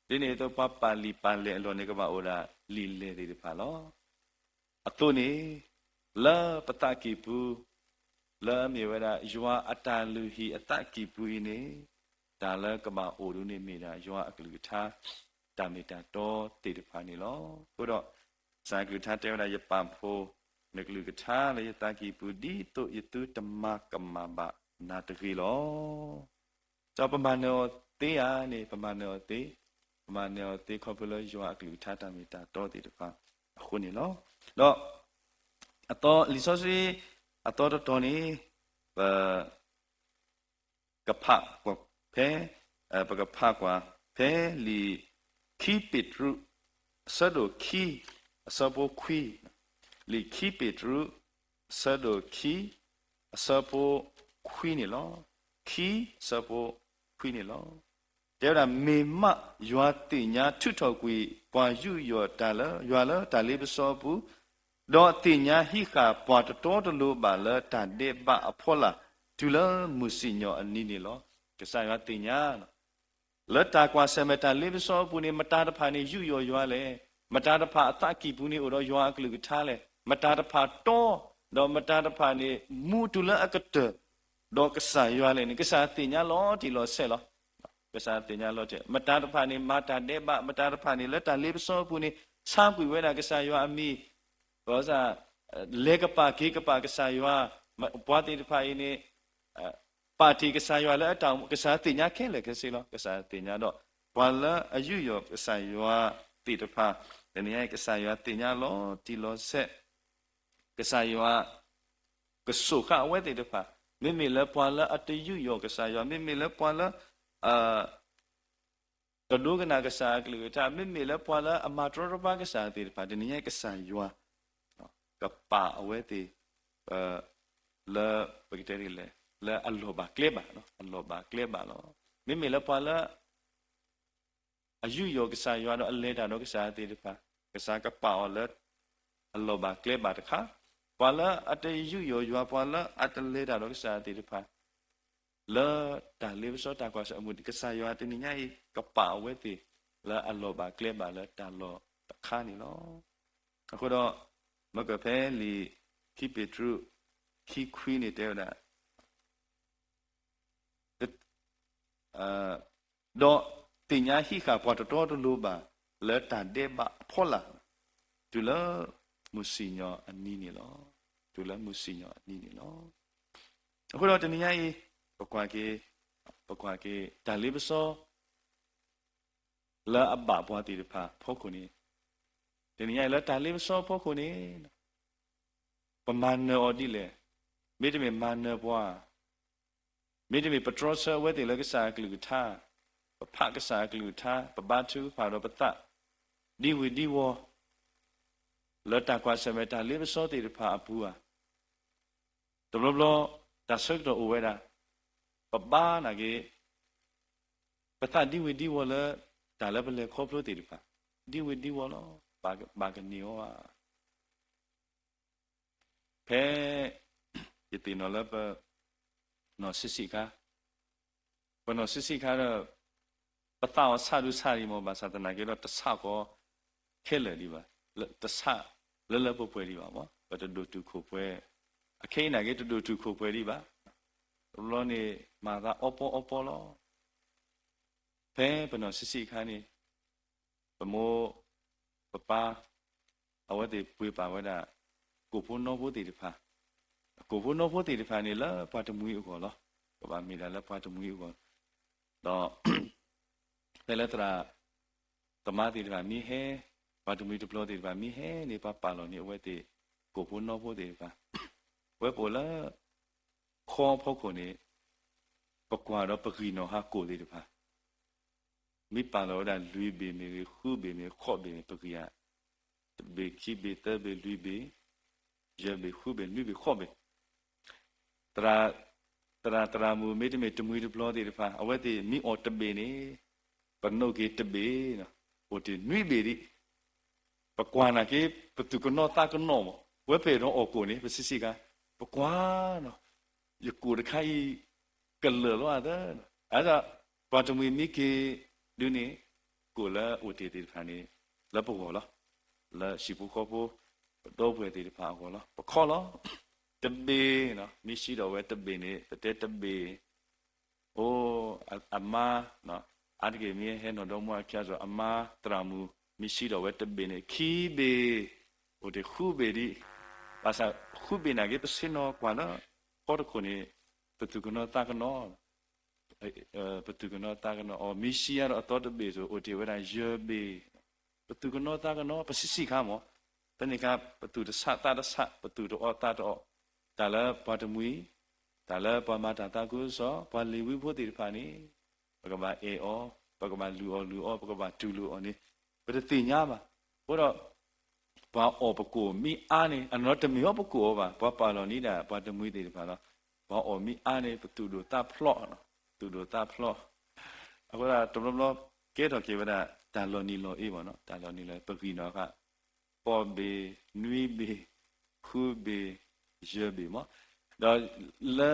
ဒ်န့ၣ်အသိး ပှၤပာ်လံာ်ပာ်လဲၢ်အလီၢ်န့ၣ် ကဘၣ်အိၣ်ဒၣ်လံာ်လဲၢ်သ့ၣ်တဖၣ်လီၤ. အသိးန့ၣ် လၢပသးကံၢ်ပူၤ လၢအမ့ၢ်ဝဲဒၣ် ယွၤအတၢ်လုၢ်ဟံၣ်အသးကံၢ်ပူၤအံၤန့ၣ် တၢ်လၢကဘၣ်အိၣ်ဒၣ်န့ၣ်မ့ၢ်ဒၣ် ယွၤအကလုၢ်ကထါ တၢ်မ့ၢ်တၢ်တီသ့ၣ်တဖၣ်န့ၣ်လီၤ. အဃိဒီး ကစၢ်အကလုၢ်ကထါတဲဝဲဒၣ် ယပာ်ဖှိၣ် နကလုၢ်ကထါလၢယသးကံၢ်ပူၤ ဒ်သိးယသုတမၤကမၣ်ဘၣ်နၤတဂ့ၤလီၤ. ဒီးပမၤနၢၤအီၤသ့ဧါန့ၣ် ပမၤနၢၤအီၤသ့, ပမၤနၢၤအီၤသ့ခီဖျိလၢယွၤအကလုၢ်ကထါတၢ်မ့ၢ်တၢ်တီသ့ၣ်တဖၣ်အဃိန့ၣ်လီၤ. ဒီး အသီ လံာ်စီဆှံ အသီတတီၤန့ၣ် ပ ကဖးကွၢ်ဖဲ ပကဖးကွၢ်ဖဲ လံာ်ခံပ့းတရူး အဆၢဒိၣ်ခံ အဆၢဖိခွံ, လံာ်ခံပ့းတရူး အဆၢဒိၣ်ခံ အဆၢဖိခွံန့ၣ်လီၤ. ခံ အဆၢဖိခွံန့ၣ်လီၤ. တဲဝဲဒၣ် မ့ၢ်မးယွၤသ့ၣ်ညါထုးထီၣ်ကွံာ် ပှၤယူးယီၣ်တၢ်လၢ ယွၤလၢတၢ်လ့ပစီအပူၤ, ဒီးသ့ၣ်ညါဟံးဃာ်ပှၤတတီတလိၤဘၣ်လၢတၢ်ဒဲးဘးအဖီလာ် တုၤလၢမုၢ်စံၣ်ညီၣ်အနံၤန့ၣ်လီၤ. ကစၢ်ယွၤသ့ၣ်ညါ လၢတၢ်ကွၢ်ဆၢၣ်မဲာ်တၢ်လ့ပစီအပူၤန့ၣ် မတၤတဖၣ်န့ၣ်ယူးယီၣ်ယွၤလဲၣ်, မတၤတဖၣ်အသးကံၢ်ပူၤန့ၣ်အိၣ်ဒီးယွၤအကလုၢ်ကထါလဲၣ်, မတၤတဖၣ်တီ ဒီးမတၤတဖၣ်န့ၣ် မူတုၤလၢအကတၢၢ် ဒီးကစၢ်ယွၤလဲၣ်န့ၣ် ကစၢ်သ့ၣ်ညါလီၤတံၢ်လီၤဆဲးလီၤ. ကစၢ်သ့ၣ်ညါလီၤတံၢ်, မတၤတဖၣ်န့ၣ် မၤတၢ်ဒဲးဘး, မတၤတဖၣ်န့ၣ် လၢတၢ်လ့ပစီအပူၤန့ၣ် ဆါကွံာ်ဝဲဒၣ်ကစၢ်ယွၤအမံၤ, ဘၣ်ဆၣ် လဲၤကပာ်က့ၤကပာ်ကစၢ်ယွၤ, ပှၤသ့ၣ်တဖၣ်အံၤန့ၣ် ပာ်တ့ၢ်ကစၢ်ယွၤလၢအတၢ်အိၣ်မူ ကစၢ်သ့ၣ်ညါခဲလၢာ်ခဲဆ့လီၤ. ကစၢ်သ့ၣ်ညါဒီး ပှၤလၢအယူးယီၣ်ကစၢ်ယွၤသ့ၣ်တဖၣ်, တနံၤအံၤ ကစၢ်ယွၤသ့ၣ်ညါလီၤတံၢ်လီၤဆဲး, ကစၢ်ယွၤ ကစိာ်ဃာ်အဝဲသ့ၣ်တဖၣ်, မ့မ့ၢ်လၢပှၤလၢအတယူးယီၣ်ကစၢ်ယွၤ, မ့မ့ၢ်လၢပှၤလၢ တဒိကနၣ်ကစၢ်အကလုၢ်ကထါ, မ့မ့ၢ်လၢပှၤလၢအမၤတရီတပါကစၢ်သ့ၣ်တဖၣ်, တနံၤညါကစၢ်ယွၤ ကပာ်အဝဲသ့ၣ် လၢ ပကတဲဒ်လဲၣ်, လၢအလီၢ်ဘၣ်ကျဲဘၣ်, အလီၢ်ဘၣ်ကျဲဘၣ်လီၤ. မ့မ့ၢ်လၢပှၤလၢ အယူးယီၣ်ကစၢ်ယွၤဒီးအလဲၤတၢ်ဒီးကစၢ်သ့ၣ်တဖၣ်, ကစၢ်ကပာ်အီၤလၢ အလီၢ်ဘၣ်ကျဲဘၣ်တခါ, ပှၤလၢအတယူးယီၣ်ယွၤ, ပှၤလၢအတလဲၤတၢ်ဒီးကစၢ်သ့ၣ်တဖၣ် လၢတၢ်လ့ပစီတၢ်ကွၢ်ဆၢၣ်အမူး, ကစၢ်ယွၤတနံၤညါအံၤ ကပာ်အဝဲသ့ၣ် လၢအလီၢ်ဘၣ်ကျဲဘၣ်လၢတၢ်လီၢ်တခါန့ၣ်လီၤ. အဃိဒီး မ့ၢ်ကွၢ်ဖဲလံာ်ခံပ့းတရူး ခံခွံန့ၣ်တဲဝဲဒၣ် ဒီးသ့ၣ်ညါဟံးဃာ်ပှၤတတီတလိၤဘၣ် လၢတၢ်ဒဲးဘးအဖီလာ် တုၤလၢမုၢ်စံၣ်ညီၣ်အနံၤန့ၣ်လီၤ. တုၤလၢမုၢ်စံၣ်ညီၣ်အနံၤန့ၣ်လီၤ. အဃိဒီးတနံၤညါအံၤ ပကွၢ်က့ၤ, ပကွၢ်က့ၤ တၢ်လ့ပစီ လၢအဘၣ်ပှၤသ့ၣ်တဖၣ်ဖီခိၣ်န့ၣ်, တနံၤညါအံၤလၢတၢ်လ့ပစီဖီခိၣ်န့ၣ် ပမၤနၢၤအီၤဒ်လဲၣ်, မ့တမ့ၢ်မၤနၢၤပှၤ မ့တမ့ၢ်ပတြီဆၢအဝဲသ့ၣ်လၢကစၢ်အကလုၢ်ကထါ, ပဖးကစၢ်အကလုၢ်ကထါ, ပဘါထုကဖၣ်ဒီးပသး ဒံဝုၤဒံဝီၤ လၢတၢ်ကွၢ်ဆၢၣ်မဲာ်တၢ်လ့ပစီသ့ၣ်တဖၣ်အပူၤဧါ. တဘျီဘျီ တၢ်ဆၢကတီၢ်အိၣ်ဝဲဒၣ် ပဘါနာ်က့ ပသးဒံဝုၤဒံဝီၤလၢ တၢ်လၢပလဲၤခီဖျိသ့ၣ်တဖၣ် ဒံဝုၤဒံဝီၤလီၤ. ဘၣ်ကန့ၢ်အီၤဧါ. ဖဲယသ့ၣ်နီၣ်လၢပနီၢ်ဆံးဆံးခါ, ပနီၢ်ဆံးဆံးခါဒီး ပသးအီၤဆးဒူဆးဒံးမး, ဘၣ်ဆၣ်သနာ်က့ဒီး တဆးကီးခဲလၢာ်ဒံးဘၣ်, တဆးလၢလၢပှဲၤပှဲၤဒံးဘၣ်မး, ပတဒိၣ်တုာ်ခိၣ်ပှဲၤ, အခဲအံၤနာ်က့ တဒိၣ်တုာ်ခိၣ်ပှဲၤဒံးဘၣ်. တဘျီန့ၣ် မၤသးအီပီအီပီလီၤ. ဖဲပနီၢ်ဆံးဆံးအခါန့ၣ် ပမိၢ်ပပၢ် အဝဲသ့ၣ်ပှ့ၤပာ်ဝဲဒၣ် ကိၣ်ဖိနီဖိသ့ၣ်တဖၣ်, ကိၣ်ဖိနီဖိသ့ၣ်တဖၣ်န့ၣ် လၢပှၤတမှံၤအဂီၢ်လီၤ. ကဘၣ်မ့ၢ်ဒၣ်လၢပှၤတမှံၤအဂီၢ်, ဒီး ဖဲလၢသရၣ်သမါသ့ၣ်တဖၣ်မ့ၢ်ဟဲ, ပှၤတမှံၤတပျီၤသ့ၣ်တဖၣ်မ့ၢ်ဟဲန့ၣ် ပှၤပာ်လီၤန့ၢ်အဝဲသ့ၣ် ကိၣ်ဖိနီဖိသ့ၣ်တဖၣ်, ဝဲပအိၣ်လၢ ခီဖီခိၣ်န့ၣ် ပကွၢ်ဒီးပဂံၢ်နီၣ်ဟးကိၣ်သ့ၣ်တဖၣ် မ့ၢ်ပာ်လီၤဝဲဒၣ်လွံၢ်ဘ့ၣ်မ့ၢ်ဂ့ၤ ဃုဘ့ၣ်မ့ၢ်ဂ့ၤ ဃိးဘ့ၣ်မ့ၢ် ပဂံၢ်ဧါ, တဘ့ၣ် ခံဘ့ၣ် သၢဘ့ၣ် လွံၢ်ဘ့ၣ် ယဲၢ်ဘ့ၣ် ဃုဘ့ၣ် နွံဘ့ၣ် ဃိးဘ့ၣ်, သရၣ် သရၣ်သရၣ်မုၣ် မ့တမ့ၢ်တမှံၤတပျီၤသ့ၣ်တဖၣ် အဝဲသ့ၣ်မ့ၢ်အီၣ်တဘ့ၣ်န့ၣ် ပနိၣ်က့ၤတဘ့ၣ်, အိၣ်တ့ၢ်နွံဘ့ၣ်ဒံး, ပကွၢ်နာ်က့ ပသူၣ်ကနီၣ်သးကနီၣ်မး, ဝဲပအဲၣ်ဒိးအီၣ်ကိၣ်န့ၣ် ပဆံးဆံးခါ, ပကွၢ်နီၤ ယကိၣ်တခါအံၤ ကလၢာ်လီၤအသၢ, အဒၣ် ပှၤတမှံၤမ့ၢ်က့ၤဒုးန့ၣ် ကိၣ်လၢအိၣ်တ့ၢ်သ့ၣ်တဖၣ်န့ၣ် လၢပဂီၢ်လီၤ. လၢဟံၣ်ဖိဃီဖိ ပဒီပုၢ်ဝဲၢ်သ့ၣ်တဖၣ်အဂီၢ်လီၤ. ပခီလီၤ. တဘ့ၣ်နီၤ မ့ၢ်စံးထီၣ်ဝဲတဘ့ၣ်န့ၣ် ပတဲတဘ့ၣ် အိၣ် အမါ, အါတက့ၢ်မ့ၢ်ဟဲနီၣ်ဒီမါအခံအသိး အမါသရၣ်မုၣ် မ့ၢ်စံးထီၣ်ဝဲတဘ့ၣ်န့ၣ် ခံဘ့ၣ်, အိၣ်တ့ၢ်ဃုဘ့ၣ်ဒံး, ဘၣ်ဆၣ်ဃုဘ့ၣ်နာ်က့ ပဆ့ၣ်နီၤကွၢ်လၢ ဖီတခိၣ်န့ၣ် ပသူၣ်ကနီၣ်သးကနီၣ် ပသူၣ်ကနီၣ်သးကနီၣ်အီၤ မ့ၢ်စံးယါဒီးအသီတဘ့ၣ်အသိး အိၣ်တ့ၢ်ဝဲဒၣ်ယဲၢ်ဘ့ၣ်, ပသူၣ်ကနီၣ်သးကနီၣ် ပဆံးဆံးခါမး, ဖဲန့ၣ်အခါ ပသူၣ်တဆးသးတဆး ပသူၣ်တအီၣ်သးတအီၣ်, တၢ်လၢပှၤတမှံၤ, တၢ်လၢပှၤမၤတၢ်သးခုကစီၣ် ပှၤလ့ၤဝံဖိသ့ၣ်တဖၣ်န့ၣ် ပကဘၣ်အဲၣ်အီၤ, ပကဘၣ်လုၢ်အီၣ်လုၢ်အီ ပကဘၣ်တူၢ်လိာ်အီၤန့ၣ် ပတသ့ၣ်ညါဘၣ်. အဃိဒီး ပှၤအီၣ်ပကိၣ်မ့ၢ်အါန့ၣ် အနီၢ်တမ့ၢ်အီၤပကိၣ်အီၤဘၣ်, ပှၤပာ်လီၤန့ၢ်ဒၣ်ပှၤတမှံၤသ့ၣ်တဖၣ်လီၤ. ပှၤအီၣ်မ့ၢ်အါန့ၣ် ပသူၣ်ဒိၣ်သးဖျိး, သူၣ်ဒိၣ်သးဖျိး, အဃိဒီးတဘျီဘျီ ကဲထီၣ်က့ၤဝဲဒၣ် တၢ်လီၤနံၤလီၤအ့ဘၣ်နီၤ, တၢ်လီၤနံၤလီၤအ့ ပဂံၢ်နီၣ်ဃာ် ဃိးဘ့ၣ် နွံဘ့ၣ် ဃုဘ့ၣ် ယဲၢ်ဘ့ၣ်မး, ဒီးလၢ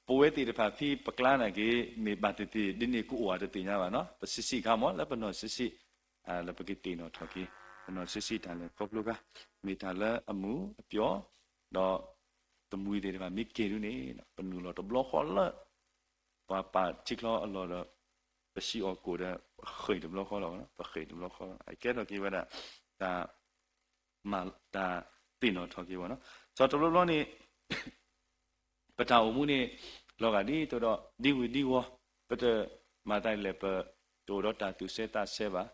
ပဝဲသ့ၣ်တဖၣ်ဖဲပကျါနာ်က့ မ့ၢ်ဘၣ်သ့ၣ်သ့ၣ်ဒ်န့ၣ်ကအိၣ်ဧါတသ့ၣ်ညါဘၣ်နီၤ, ပဆံးဆံးခါမး လၢပနီၢ်ဆံးဆံး လၢပကသ့ၣ်နီၣ်ထီၣ်က့ၤ ပနီၢ်ဆံးဆံးတၢ်လဲၤခီဖျိခါ မ့ၢ်တၢ်လၢအမုာ်အပျီၢ်, ဒီးတမှံၤသ့ၣ်တဖၣ်မ့ၢ်က့ၤဒုးန့ၣ် ပနုာ်လီၤတဘျီဃီလၢ ပှၤပာ်ထံချီအလီၢ်ဒီး ပစံးအီၤကိၣ်ဒီး ပဃ့ၢ်တဘျီဃီလီၤ, ပဃ့ၢ်တဘျီဃီလီၤ, အကဲထီၣ်က့ၤဝဲဒၣ် တၢ် မၤတၢ်သ့ၣ်နီၣ်ထီၣ်က့ၤဝဲနီၤ, စီၤတဘျီဘျီန့ၣ် ပတၢ်အိၣ်မူန့ၣ် လီၤဂာ်ဒ်သိးဒီး ဒ်ဝံၤဒ်ဝီၤ, ပတမၤတၢ်လဲၣ် ပတအိၣ်ဒီးတၢ်သူၣ်စဲသးစဲဘၣ်,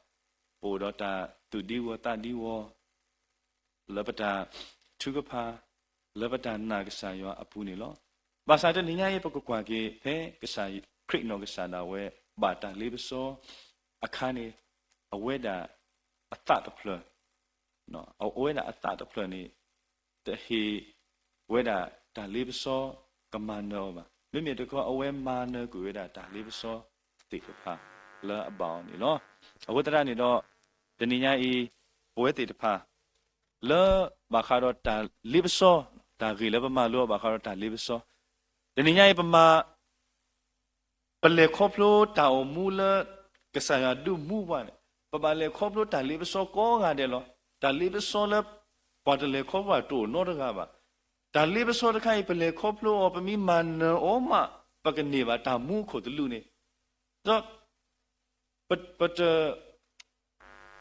ပအိၣ်ဒီးတၢ်သူၣ်ဒံဝီၤသးဒံဝီၤ လၢပတၢ်ထုကဖၣ်, လၢပတၢ်နာ်ကစၢ်ယွၤအပူၤန့ၣ်လီၤ. ဘၣ်ဆၣ်တနံၤညါအံၤ ပကကွၢ်က့ၤ ဖဲကစၢ်ခရံာ်နီၢ်ကစၢ်ဒၣ်ဝဲ ဘၣ်တၢ်လ့ပစီအခါန့ၣ် အဝဲဒၣ်အသးတဖျၢၣ် အဝဲဒၣ်အသးတဖျၢၣ်န့ၣ် တဟ့ၣ်ဝဲဒၣ်တၢ်လ့ပစီကမၤနၢၤအီၤဘၣ်. မ့မ့ၢ်တခီ အဝဲမၤနၢၤကွံာ်ဝဲဒၣ်တၢ်လ့ပစီသ့ၣ်တဖၣ်လၢအဘၣ်အီၤန့ၣ်လီၤ. အဃိသတးန့ၣ်ဒီး တနံၤညါအံၤ ပဝဲသ့ၣ်တဖၣ် လၢဘၣ်ဃးဒီးတၢ်လ့ပစီ, တၢ်ဂ့ၢ်လၢပမၤလိအီၤဘၣ်ဃးဒီးတၢ်လ့ပစီ, တနံၤညါအံၤ ပမၤ ပလဲၤခီဖျိတၢ်အိၣ်မူလၢ ကစၢ်ယွၤဒုးမူပှၤန့ၣ် ပဘၣ်လဲၤခီဖျိတၢ်လ့ပစီကိးဂၤဒဲးလီၤ. တၢ်လ့ပစီလၢ ပှၤတလဲၤခီဖျိတအိၣ်နီတဂၤဘၣ်. တၢ်လ့ပစီတခါအံၤ ပလဲၤခီဖျိအီၤ ပမ့ၢ်မၤနၢၤအီၤမး ပကန့ၢ်ဘၣ်တၢ်မူခိၣ်သလုးန့ၣ်, ဒီး ပတ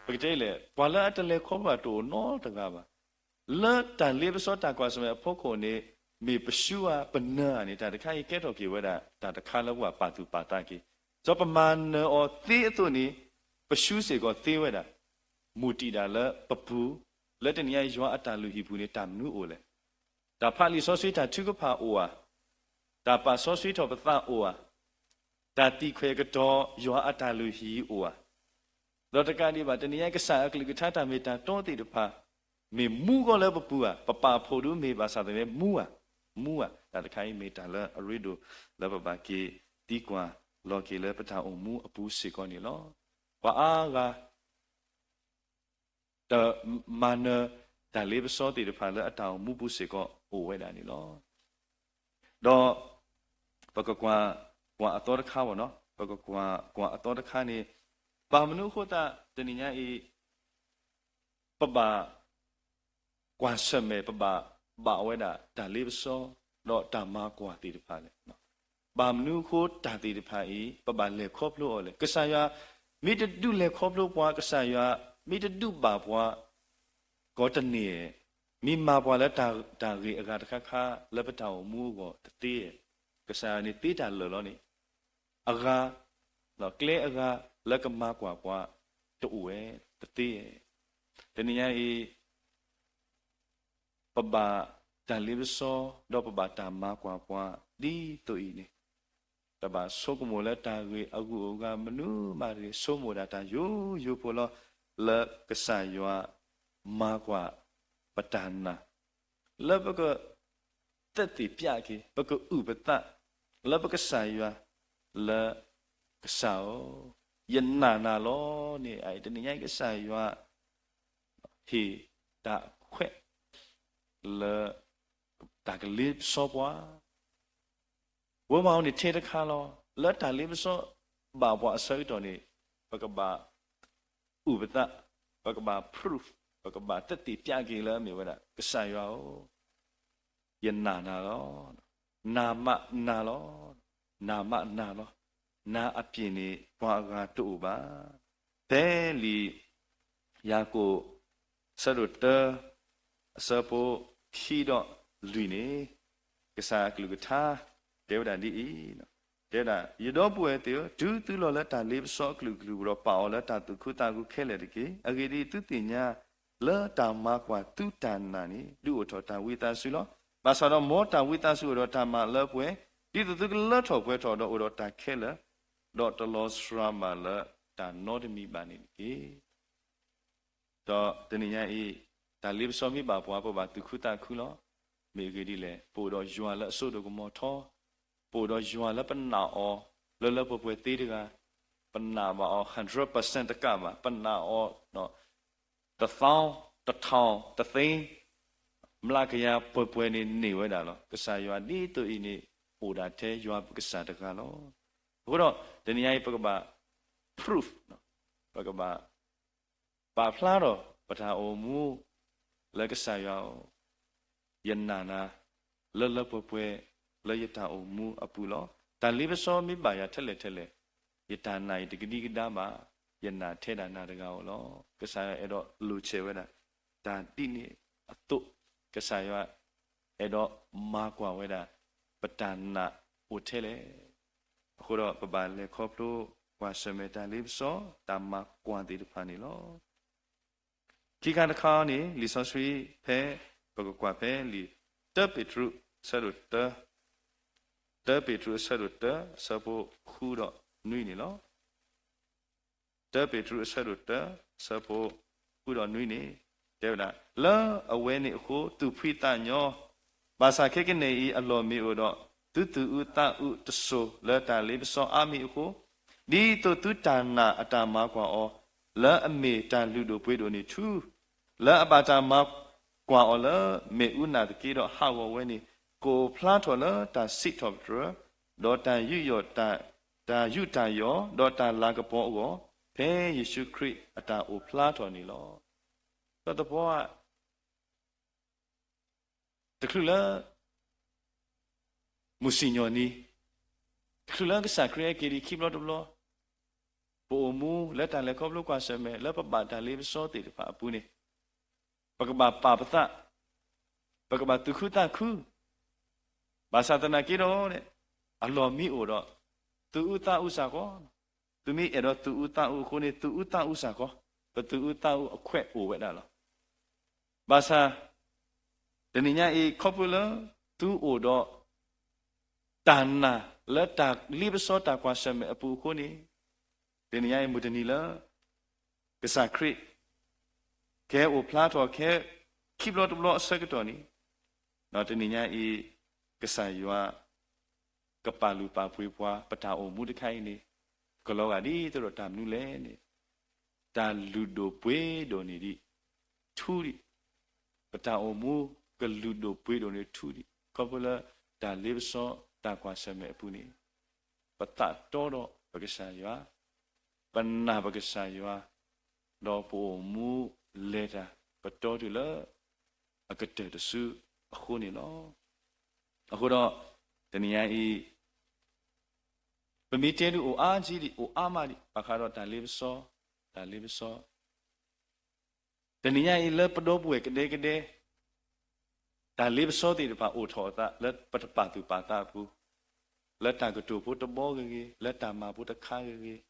ပကတဲလဲၣ် ပှၤလၢအတလဲၤခီဖျိတအိၣ်နီတဂၤဘၣ်. လၢတၢ်လ့ပစီတၢ်ကွၢ်ဆၢၣ်မဲာ်အဖီခိၣ်န့ၣ် မ့ၢ်ပရှုဧါ ပနၢၤဧါန့ၣ် တၢ်တခါအံၤကဲထီၣ်က့ၤဝဲဒၣ် တၢ်တခါလၢပှၤပာ်သူၣ်ပာ်သးက့ၤ, ဒီးပမၤနၢၤအီၤသ့အသိးန့ၣ် ပရှုစ့ၢ်ကီးသ့ဝဲဒၣ် မူတံၢ်ဒၣ်လၢပပူၤ, လၢတနံၤညါယွၤအတၢ်လုၢ်ဟံၣ်ပူၤန့ၣ် တၢ်မနုၤအိၣ်လဲၣ်. တၢ်ဖးလံာ်စီဆှံတၢ်ထုကဖၣ်အိၣ်ဧါ, တၢ်ပာ်စီဆှံထီၣ်ပသးအိၣ်ဧါ, တၢ်သံၣ်ခွဲးကတီၤယွၤအတၢ်လုၢ်ဟံၣ်အိၣ်ဧါ, ဒီးတကးဒံးဘၣ် တနံၤညါကစၢ်အကလုၢ်ကထါတၢ်မ့ၢ်တၢ်တီသ့ၣ်တဖၣ် မ့ၢ်မူဂီၢ်လၢပပူၤဧါ, ပပာ်ဖှိၣ်ဒုးမ့ၢ်ဘၣ်ဆၣ်သနာ်က့ မူဧါ, မူဧါ, တၢ်တခါအံၤမ့ၢ်တၢ်လၢအရ့ဒိၣ်လၢပဘၣ်က့ၤသံကွၢ်လီၤက့ၤလၢပတၢ်အိၣ်မူအပူၤစ့ၢ်ကီးန့ၣ်လီၤ. ပှၤအါဂၤ တမၤနၢၤတၢ်လ့ပစီသ့ၣ်တဖၣ်လၢအတၢ်အိၣ်မူပူၤစ့ၢ်ကီးအိၣ်ဝဲဒၣ်န့ၣ်လီၤ. ဒီးပကကွၢ်ကွၢ်အသီတခါဘၣ်နီၤ, ပကကွၢ်ကွၢ်အသီတခါန့ၣ် ဘၣ်မနုၤအဃိသတး တနံၤညါအံၤ ပဘၣ်ကွၢ်ဆၢၣ်မဲာ် ပဘၣ်ဘၣ်ဝဲဒၣ်တၢ်လ့ပစီ ဒီးတၢ်မၤကွၢ်သ့ၣ်တဖၣ်လဲၣ်. ဘၣ်မနုၤအဃိတၢ်သ့ၣ်တဖၣ်အံၤ ပဘၣ်လဲၤခီဖျိအီၤလဲၣ်. ကစၢ်ယွၤမ့ၢ်တဒုးလဲၤခီဖျိပှၤ, ကစၢ်ယွၤမ့ၢ်တဒုးဘၣ်ပှၤ ကီးတန့ၢ်, မ့ၢ်မၤပှၤလၢတၢ်ဂ့ၤအဂၤတခါခါ လၢပတၢ်အိၣ်မူအဂီၢ်တသ့ဧါ. ကစၢ်ယွၤန့ၣ်သ့တၢ်လၢာ်လီၤန့ၣ် အဂၤ, ကျဲအဂၤလၢကမၤကွၢ်ပှၤတအိၣ်ဝဲတသ့ဧါ. တနံၤညါအံၤ ပဘၣ်တၢ်လ့ပစီ ဒီးပဘၣ်တၢ်မၤကွၢ်ပှၤ ဒ်သိးအံၤန့ၣ် တဘၣ်ဆိကမိၣ်လၢတၢ်ဂ့ၢ်အဂုၤအဂၤမနုၤမးတဂ့ၤ, ဆိကမိၣ်ဒၣ်တၢ်ယိယိဖိလီၤ, လၢကစၢ်ယွၤမၤကွၢ်ပတၢ်နာ်, လၢပက သက်သေပြက့ၤ, ပကအုၣ်ပသး လၢပကစၢ်ယွၤ, လၢကစၢ်ဧၢ, ယနာ်နၤလီၤန့ၣ် တနံၤညါအံၤကစၢ်ယွၤ ဟ့ၣ်တၢ်ခွဲး လၢတၢ်ကလ့ပစီပှၤ ဝဲမးအီၤန့ၣ်ထဲတခါလီၤ. လၢတၢ်လ့ပစီဘၣ်ပှၤအဆၢကတီၢ်န့ၣ် ပကဘၣ်အုၣ်ပသး, ပကဘၣ် proof, ပကဘၣ်သက်သေပြက့ၤလၢအမ့ၢ်ဝဲဒၣ် ကစၢ်ယွၤဧၢ, ယနာ်နၤလီၤ. နာ်မးနၤလီၤ. နာ်မးနၤလီၤ. နာ်အပြင်န့ၣ် ပှၤအဂၤတအိၣ်ဘၣ်. ဖဲလံာ်ယၤကိာ် အဆၢဒိၣ်တၢ အဆၢဖိခံဒီးလွံၢ်န့ၣ် ကစၢ်အကလုၢ်ကထါ တဲဝဲဒၣ်ဒ်အံၤ, တဲဝဲဒၣ်, ယဒီပုၢ်ဝဲၢ်သ့ၣ်ဧၢ, တုၤသုလီၤလၢတၢ်လ့ပစီအကလုာ်ကလုာ်ပူၤဒီး ပာ်အီၤလၢတၢ်သူၣ်ခုသးခုခဲလၢာ်တက့ၢ်. အဂ့ၢ်ဒ်အံၤ, သုသ့ၣ်ညါလၢတၢ်မၤကွၢ်သုတၢ်နာ်န့ၣ် ဒုးအိၣ်ထီၣ်တၢ်ဝံသးစူၤလီၤ. ဘၣ်ဆၣ်ဒီးမ်တၢ်ဝံသးစူၤအိၣ်ဒီးတၢ်မၤလၢပှဲၤ, ဒ်သိးသုကလၢထီၣ်ပှဲၤထီၣ်ဒီးအိၣ်ဒီးတၢ်ခဲလၢာ်, ဒီးတလီၤစှၤမးလၢတၢ်နီတမံၤဘၣ်န့ၣ်တက့ၢ်. ဒီးတနံၤညါအံၤ တၢ်လ့ပစီမ့ၢ်ဘၣ်ပှၤ ပဘၣ်သူၣ်ခုသးခုလီၤ. မ့ၢ်အဂ့ၢ်ဒ်လဲၣ်, ပအိၣ်ဒီးယွၤလၢအစိဒိၣ်ကမီၤထီ, ပအိၣ်ဒီးယွၤလၢပနာ်အီၤ လၢလၢပှဲၤပှဲၤသ့တဂၤ, ပနာ်ဘၣ်အီၤ hundred percent တကးဘၣ်, ပနာ်အီၤ တသီ, တထောင်, တသ့, မျးကယၤပှဲၤပှဲၤန့ၣ်န့ၢ်ဝဲဒၣ်လီၤ. ကစၢ်ယွၤဒ်သိးအံၤန့ၣ် အိၣ်ဒၣ်ထဲယွၤပကစၢ်တဂၤလီၤ. အဃိဒီး တနံၤညါအံၤ ပကဘၣ် proof, ပကဘၣ် ပာ်ဖျါထီၣ်ပတၢ်အိၣ်မူ လၢကစၢ်ယွၤဧၢ, ယနာ်နၤ လၢလၢပှဲၤပှဲၤ လၢယတၢ်အိၣ်မူအပူၤလီၤ. တၢ်လ့ပစီမ့ၢ်ဘၣ်ယၤထဲလဲၣ်ထဲလဲၣ်, ယတၢ်နာ်အံၤတကဒံကဒါဘၣ်, ယနာ်ထဲဒၣ်နၤတဂၤဧိၤလီၤ. ကစၢ်ယွၤအဲၣ်ဒိးလိာ်ဆဲးဝဲဒၣ် တၢ်ဒ်န့ၣ်အသိး, ကစၢ်ယွၤအဲၣ်ဒိးမၤကွၢ်ဝဲဒၣ် ပတၢ်နာ်အိၣ်ထဲလဲၣ်. အဃိဒီးပဘၣ်လဲၤခီဖျိ ကွၢ်ဆၢၣ်မဲာ်တၢ်လ့ပစီ တၢ်မၤကွၢ်သ့ၣ်တဖၣ်န့ၣ်လီၤ. ခံခါတခါန့ၣ် လံာ်စီဆှံဖဲ ပကကွၢ်ဖဲလံာ် တၢပ့းတရူး အဆၢဒိၣ်တၢ, တၢပ့းတရူးအဆၢဒိၣ်တၢ အဆၢဖိဃုဒီးနွံန့ၣ်လီၤ. တၢပ့းတရူးအဆၢဒိၣ်တၢ အဆၢဖိဃုဒီးနွံန့ၣ် တဲဝဲဒၣ်, လၢအဝဲန့ၣ်အဃိ သူၣ်ဖှံသးညီ, ဘၣ်ဆၣ်ခဲကနံၣ်အံၤအလီၢ်မ့ၢ်အိၣ်ဒီး သုသူၣ်အုးသးအုးတစိၤလၢတၢ်လ့ပစီအါမံၤအဃိ, ဒ်သိးသုတၢ်နာ်အတၢ်မၤကွၢ်အီၤ လၢအမ့ၢ်တၢ်လုၢ်ဒိၣ်ပှ့ၤဒိၣ်န့ၣ်ထူ, လၢအဘၣ်တၢ်မၤကွၢ်အီၤလၢမ့ၣ်အူနၢ်သက့ဒီးဟးဂီၤဝဲန့ၣ်, ကအိၣ်ဖျါထီၣ်လၢတၢ်စံးထီၣ်ပတြၢၤ, ဒီးတၢ်ယူးယီၣ်, တၢ်ယူးတၢ်ယီၣ်, ဒီးတၢ်လၤကပီၤအဂီၢ်, ဖဲယ့ၣ်ၡူးခရံာ်အတၢ်အိၣ်ဖျါထီၣ်န့ၣ်လီၤ. ဒီးသပှၢ် တချုးလၢ မုၢ်စံၣ်ညီၣ်နံၤ, တချုးလၢကစၢ်ခရံာ်ဟဲက့ၤဒံးခံဘျီတဘျီ, ပအိၣ်မူလၢတၢ်လဲၤခီဖျိကွၢ်ဆၢၣ်မဲာ် လၢပဘၣ်တၢ်လ့ပစီသ့ၣ်တဖၣ်အပူၤန့ၣ်, ပကဘၣ်ပာ်ပသး, ပကဘၣ်သူၣ်ခုသးခု, ဘၣ်ဆၣ်သနာ်က့ဒီး အလီၢ်မ့ၢ်အိၣ်ဒီး သူၣ်အုးသးအုးစ့ၢ်ကီး, သုမ့ၢ်အဲၣ်ဒိးသူၣ်အုးသးအုးအဃိန့ၣ် သူၣ်အုးသးအုးစ့ၢ်ကီး, ပသူၣ်အုးသးအုးအခွဲးအိၣ်ဝဲဒၣ်လီၤ. ဘၣ်ဆၣ် တနံၤညါအံၤ ခီဖျိလၢ သုအိၣ်ဒီး တၢ်နာ်လၢတၢ်လ့ပစီတၢ်ကွၢ်ဆၢၣ်မဲာ်အပူၤအဃိန့ၣ်, တနံၤညါအံၤမုၢ်တနံၤလၢ ကစၢ်ခရံာ် ကဟဲအိၣ်ဖျါထီၣ်ခဲ ခံဘျီတဘျီအဆၢကတီၢ်န့ၣ်, တနံၤညါအံၤ ကစၢ်ယွၤ ကပာ်လုၢ်ပာ်ပှ့ၤပှၤ ပတၢ်အိၣ်မူတခါအံၤန့ၣ် ကလီၤဂာ်ဒ်သိးဒီးတၢ်မနုၤလဲၣ်န့ၣ်, တၢ်လုၢ်ဒိၣ်ပှ့ၤဒိၣ်န့ၣ်ဒံး ထူဒံး, ပတၢ်အိၣ်မူကလုၢ်ဒိၣ်ပှ့ၤဒိၣ်န့ၣ်ထူဒံး ခီဖျိလၢတၢ်လ့ပစီတၢ်ကွၢ်ဆၢၣ်မဲာ်အပူၤန့ၣ်, ပသးတီဒီးပကစၢ်ယွၤ, ပနာ်ပကစၢ်ယွၤ, ဒီးပအိၣ်မူလဲၤတၢ် ပတီတၢ်လၢ အကတၢၢ်တစုအဃိန့ၣ်လီၤ. အဃိဒီး တနံၤညါအံၤ ပမ့ၢ်တဲဒုးအိၣ်အါကံဒံး အိၣ်အါမးဒံး ဘၣ်ဃးဒီးတၢ်လ့ပစီ, တၢ်လ့ပစီ တနံၤညါအံၤလၢပဒီပုၢ်ဝဲၢ်ကဒဲကဒဲ တၢ်လ့ပစီသ့ၣ်တဖၣ်အိၣ်ထီၣ်အသးလၢပတပာ်သူၣ်ပာ်သးအပူၤ, လၢတၢ်ကတိၤဖိတဘီဂ့ၤဂ့ၤ, လၢတၢ်မၤဖိတခါဂ့ၤဂ့ၤ,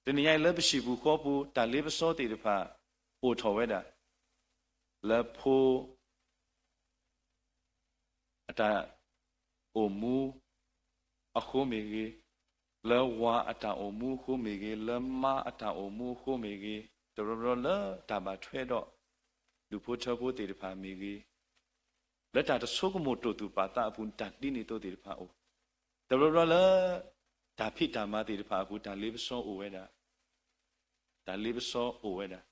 တနံၤညါအံၤလၢပဟံၣ်ပူၤဃီပူၤ တၢ်လ့ပစီသ့ၣ်တဖၣ်အိၣ်ထီၣ်ဝဲဒၣ် လၢဖိ အတၢ်အိၣ်မူအဃိမ့ၢ်ဂ့ၤ, လၢဝၤအတၢ်အိၣ်မူအဃိမ့ၢ်ဂ့ၤ, လၢမါအတၢ်အိၣ်မူအဃိမ့ၢ်ဂ့ၤ, တဘျီဘျီလၢတၢ်ဘၣ်ထွဲဒီး ဒူၣ်ဖိထၢဖိသ့ၣ်တဖၣ်မ့ၢ်ဂ့ၤ, လၢတၢ်တဆိကမိၣ်တိာ်သူၣ်ပာ်သးအပူၤ တၢ်ဒ်န့ၣ်အသိးသ့ၣ်တဖၣ်အိၣ်, တဘျီဘျီလၢ တၢ်ဖံးတၢ်မၤသ့ၣ်တဖၣ်အပူၤ တၢ်လ့ပစီအိၣ်ဝဲဒၣ်, တၢ်လ့ပစီအိၣ်ဝဲဒၣ်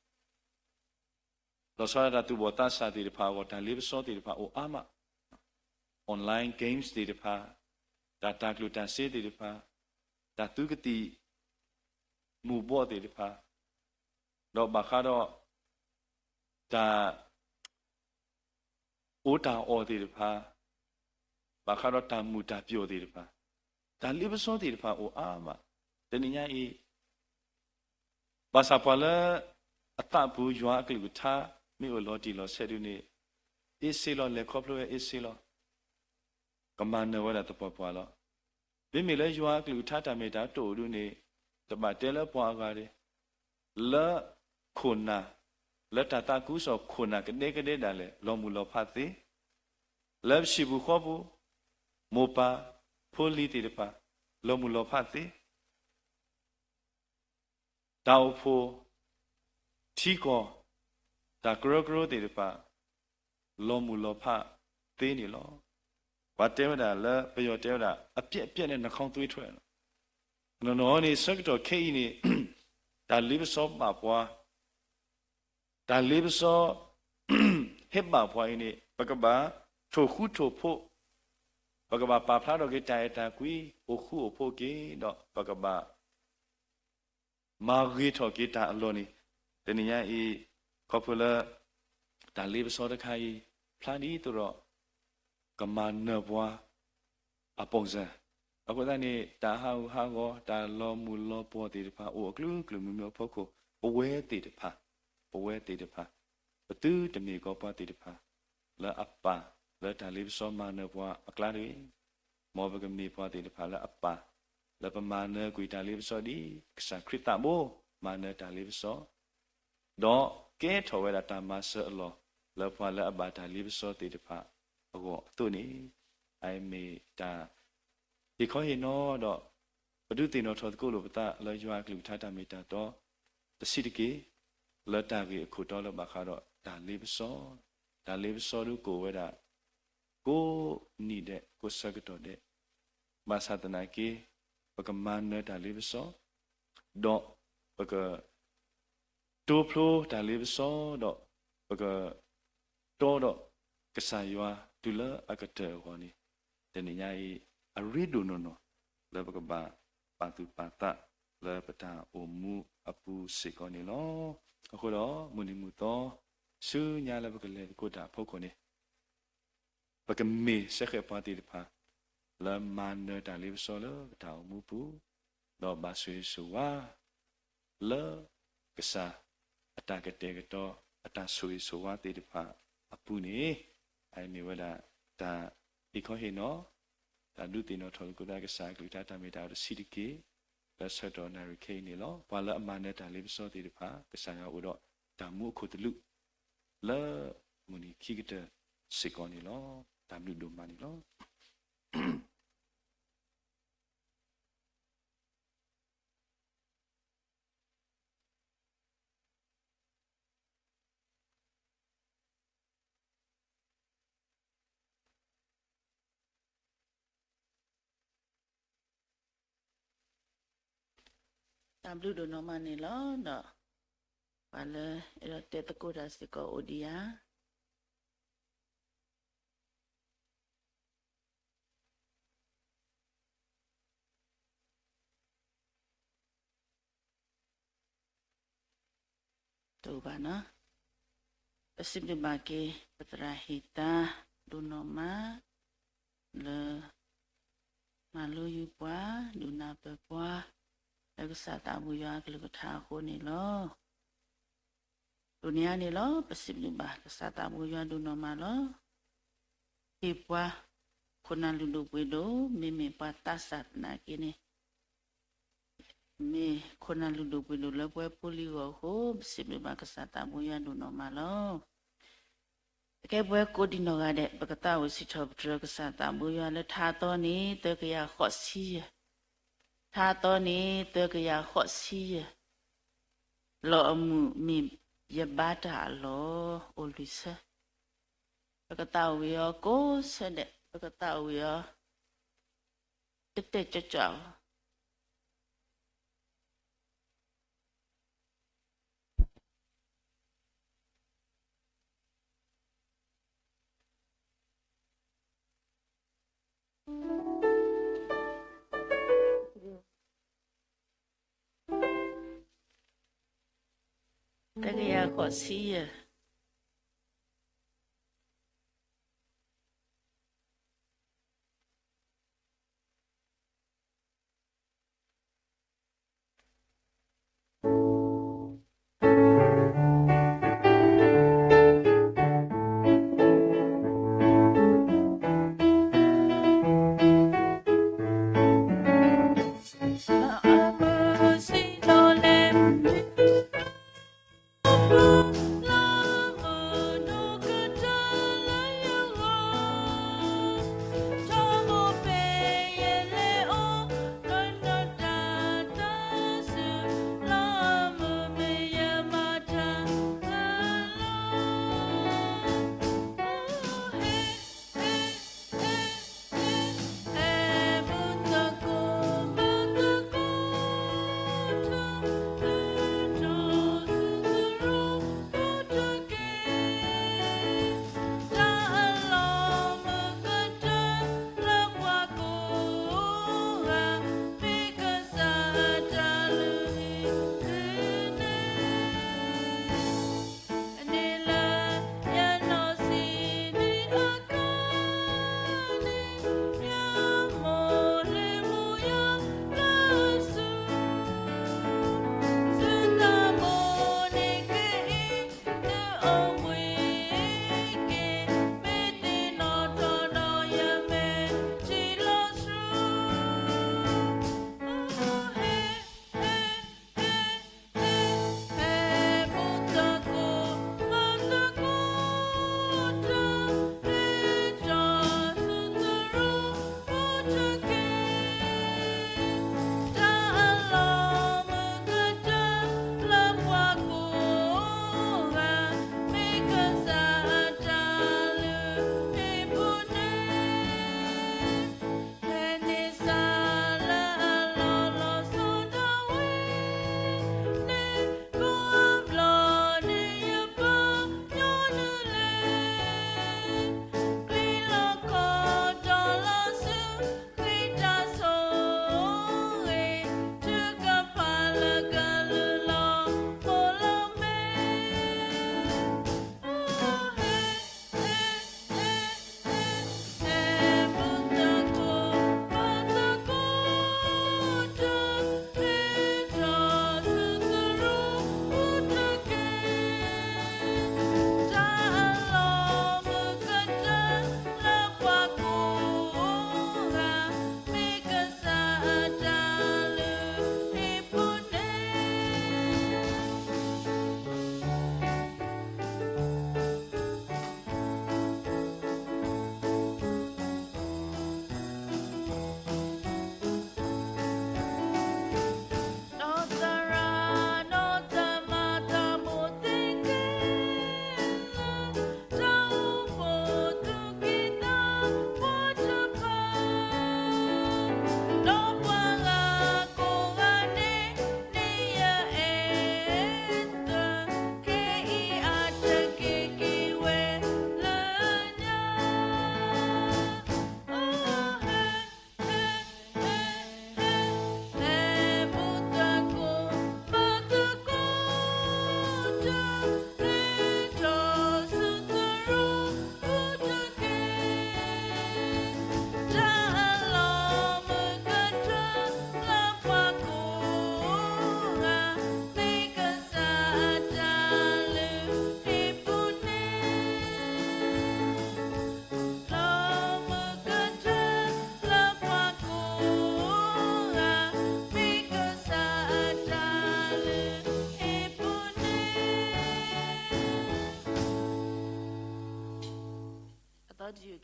လီၤဆီဒၣ်တၢ်သူၣ်ဘီၣ်သးစၢ်သ့ၣ်တဖၣ်အဂီၢ် တၢ်လ့ပစီသ့ၣ်တဖၣ်အိၣ်အါမး, online games သ့ၣ်တဖၣ်, တၢ်တၢ်ကျိၣ်တၢ်စ့သ့ၣ်တဖၣ်, တၢ်သုကသံၣ်မူၤဘှီးသ့ၣ်တဖၣ်, ဒီးဘၣ်ဃးဒီး တၢ် အိၣ်တၢ်အီၣ်သ့ၣ်တဖၣ်, ဘၣ်ဃးဒီးတၢ်မုာ်တၢ်ပျီၣ်သ့ၣ်တဖၣ်, တၢ်လ့ပစီသ့ၣ်တဖၣ်အိၣ်အါမး, တနံၤညါအံၤ ဘၣ်ဆၣ်ပှၤလၢ အသးပူၤယွၤအကလုၢ်ကထါ မ့ၢ်အိၣ်လီၤတံၢ်လီၤဆဲးဒုန့ၣ် အ့စ့လီၤ လဲၤခီဖျိဝဲအ့စ့လီၤ, ကမၤနၢၤဝဲဒၣ်သပှၢ်ပှၢ်လီၤ. မ့မ့ၢ်လၢယွၤအကလုၢ်ကထါတၢ်မ့ၢ်တၢ်တီတအိၣ်ဒုန့ၣ် တဘၣ်တဲလၢပှၤအဂၤဒၣ် လၢခိၣ်နၢ်, လၢတၢ်သးခုကစီၣ်ခိၣ်နၢ်ကဒဲကဒဲဒၣ်လဲာ် လီၤမုၢ်လီၤဖးသ့, လၢပဟံၣ်ပူၤဃီပူၤ, မိၢ်ပၢ်ဖိလံၤသ့ၣ်တဖၣ် လီၤမုၢ်လီၤဖးသ့, တၢ်အိၣ်ဖှိၣ် ထံကီၢ် တၢ်ကရၢကရိသ့ၣ်တဖၣ် လီၤမုၢ်လီၤဖးသ့န့ၣ်လီၤ. ပှၤတဲဝဲဒၣ်လၢပယီၤတဲဝဲဒၣ် အပျက်အပျက်နဲ့ နှာခေါင်းသွေးထွက် နီၢ်နီၢ်န့ၣ် ဆၢကတီၢ်ခဲအံၤန့ၣ် တၢ်လ့ပစီဘၣ်ပှၤ, တၢ်လ့ပစီ ဟဲဘၣ်ပှၤအံၤန့ၣ် ပကဘၣ်ထိၣ်ဃူထိၣ်ဖိး, ပကဘၣ်ပာ်ဖျါထီၣ်က့ၤတၢ်အဲၣ်တၢ်ကွံ အိၣ်ဃူအိၣ်ဖိးက့ၤဒီး ပကဘၣ် မၤဂ့ၤထီၣ်က့ၤတၢ်အလီၢ်န့ၣ် တနံၤညါအံၤ ခီဖျိလၢ တၢ်လ့ပစီတခါအံၤ ဖျါဒ်သိးဒီး ကမၤနၢၤပှၤ အပုံစံ, အဃိသတးန့ၣ် တၢ်ဟးဂူာ်ဟးဂီၤ တၢ်လီၤမုၢ်လီၤပှီၢ်သ့ၣ်တဖၣ် အိၣ်အကလုာ်ကလုာ်မုၢ်မုၢ်အဖီခိၣ် ပဝဲသ့ၣ်တဖၣ်, ပဝဲသ့ၣ်တဖၣ် ပသုတမ့ၢ်ကီးပှၤသ့ၣ်တဖၣ် လၢအပာ် လၢတၢ်လ့ပစီမၤနၢၤပှၤအကျါတဂ့ၤ. မ်ပကမ့ၢ်ပှၤသ့ၣ်တဖၣ်လၢအပာ် လၢပမၤနၢၤကွံာ်တၢ်လ့ပစီဒ် ကစၢ်ခရံာ်သးဘိ မၤနၢၤတၢ်လ့ပစီ ဒီးကဲထီၣ်ဝဲဒၣ်တၢ်မၤစၢၤအလီၢ် လၢပှၤလၢအဘၣ်တၢ်လ့ပစီသ့ၣ်တဖၣ်အဂီၢ်အသိးန့ၣ်, အမ့ၢ်တၢ် ဟ့ၣ်ခီဟ့ၣ်နီၤဒီး ပဒုးသ့ၣ်နီၣ်ထီၣ်သကိးလိာ်ပသးလၢယွၤအကလုၢ်ကထါတၢ်မ့ၢ်တၢ်တီ တဆံးတက့ၢ် လၢတၢ်ဂ့ၢ်အခိၣ်တီလၢဘၣ်ဃးဒီးတၢ်လ့ပစီ, တၢ်လ့ပစီဒုးကအိၣ်ဝဲဒၣ် ကိးနံၤဒဲး ကိးဆၢကတီၢ်ဒဲး, ဘၣ်ဆၣ်သနာ်က့ ပကမၤနၢၤတၢ်လ့ပစီ, ဒီးပက တိဖျိတၢ်လ့ပစီဒီး ပကတီဒီးကစၢ်ယွၤတုၤလၢအကတၢၢ်အဂီၢ်န့ၣ်, တနံၤညါအံၤ အရ့ဒိၣ်နီၢ်နီၢ် လၢပကဘၣ်ပာ်သူၣ်ပာ်သးလၢပတၢ်အိၣ်မူအပူၤစ့ၢ်ကီးန့ၣ်လီၤ. အဃိဒီး မုၢ်နံၤမုၢ်သီ ဆူညါလၢပကလဲၤသကိးတၢ်အဖီခိၣ်န့ၣ် ပကမ့ၢ်စ့ၢ်ကီးပှၤသ့ၣ်တဖၣ် လၢမၤနၢၤတၢ်လ့ပစီလၢပတၢ်အိၣ်မူပူၤ, ဒီးဘၣ်ဆိၣ်ဂ့ၤဆိၣ်ဝါ လၢကစၢ်အတၢ်ကတဲာ်ကတီၤ အတၢ်ဆိၣ်ဂ့ၤဆိၣ်ဝါသ့ၣ်တဖၣ်အပူၤန့ၣ်, အမ့ၢ်ဝဲဒၣ်တၢ်ဟ့ၣ်ခီဟ့ၣ်နီၤ, တၢ်ဒုးသ့ၣ်နီၣ်ထီၣ်လိာ်ကဒါကစၢ်အကလုၢ်ကထါတၢ်မ့ၢ်တၢ်တီတဆံးတက့ၢ် လၢဆၢကတီၢ်နၣ်ရံၣ်ခဲအံၤန့ၣ်လီၤ. ပှၤလၢအမၤနၢၤတၢ်လ့ပစီသ့ၣ်တဖၣ် ကစၢ်ယွၤအိၣ်ဒီးတၢ်မူအခိၣ်သလုး လၢမုၢ်နံၤခံကတၢၢ်စ့ၢ်ကီးန့ၣ်လီၤ. တၢ်ဘျုးဒိၣ်မးန့ၣ်လီၤ. တၢ်ဘျုးဒိၣ်နီၢ်မးန့ၣ်လီၤ. ဒီးပှၤလၢအဲၣ်ဒိးတဲသကိးတၢ်စ့ၢ်ကီးအိၣ်ဒံးဧါ. တအိၣ်ဘၣ်နီၤ. ပစံးဘျုးဘၣ်က့ၤ ပသရၣ်ဟ့ၣ်သါ ဒိၣ်နီၢ်မး လၢ မၤလိယုၢ်ပှၤ ဒုးနၢ်ပၢၢ် ကစၢ်သးဘိယွၤအကလုၢ်ကထါအဃိန့ၣ်လီၤ. ဒိးန့ၢ်အါန့ၣ်လီၤ. ပစံးဘျုးဘၣ်ကစၢ်သးဘိယွၤဒိၣ်နီၢ်မးလီၤ. ဟ့ၣ်ပှၤ ခိၣ်နၢ်လုၢ်ဒိၣ်ပှ့ၤဒိၣ် မ့မ့ၢ်ပှၤသးစၢ်သနာ်က့န့ၣ် မ့ၢ်ခိၣ်နၢ်လုၢ်ဒိၣ်ပှ့ၤဒိၣ်လၢပဝဲဖိလံၤအဂီၢ်အဃိ ပစံးဘျုးဘၣ်ကစၢ်သးဘိယွၤဒိၣ်နီၢ်မးလီၤ. အကဲပဝဲကိးဒံနီၢ်ဂၤဒဲး ပကသးဝံၣ်စံးထီၣ်ပတြၢၤကစၢ်သးဘိယွၤလၢထါအသီန့ၣ် သၢကယၤဃိးဆံယဲၢ်, ထါအသီန့ၣ် သၢကယၤဃိးဆံယဲၢ်, လီၤအမုၢ်မ့ၢ်ယဘါတၢ်အလီၢ် အိၣ်လွံၢ်ဆၢ, ပကသးဝံၣ်အီၤကိးဆၢဒဲး ပကသးဝံၣ်အီၤ တတဲာ်ကၠီကၠီအီၤ တကယၤဃိးဆံယဲၢ်.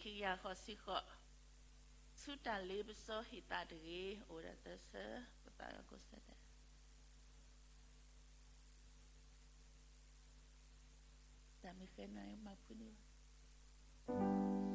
ခံကယၤဃိးဆံဃိး, ဆူတၢ်လ့ပစီဟံၣ်သးတဂ့ၤ, အိၣ်ဝဲဒၣ်သၢဆၢ, ပသးကီၢ်စဲၣ်, တၢ်မ့ၢ်ဃဲနၤမၤဖုန့ၣ်ဘၣ်.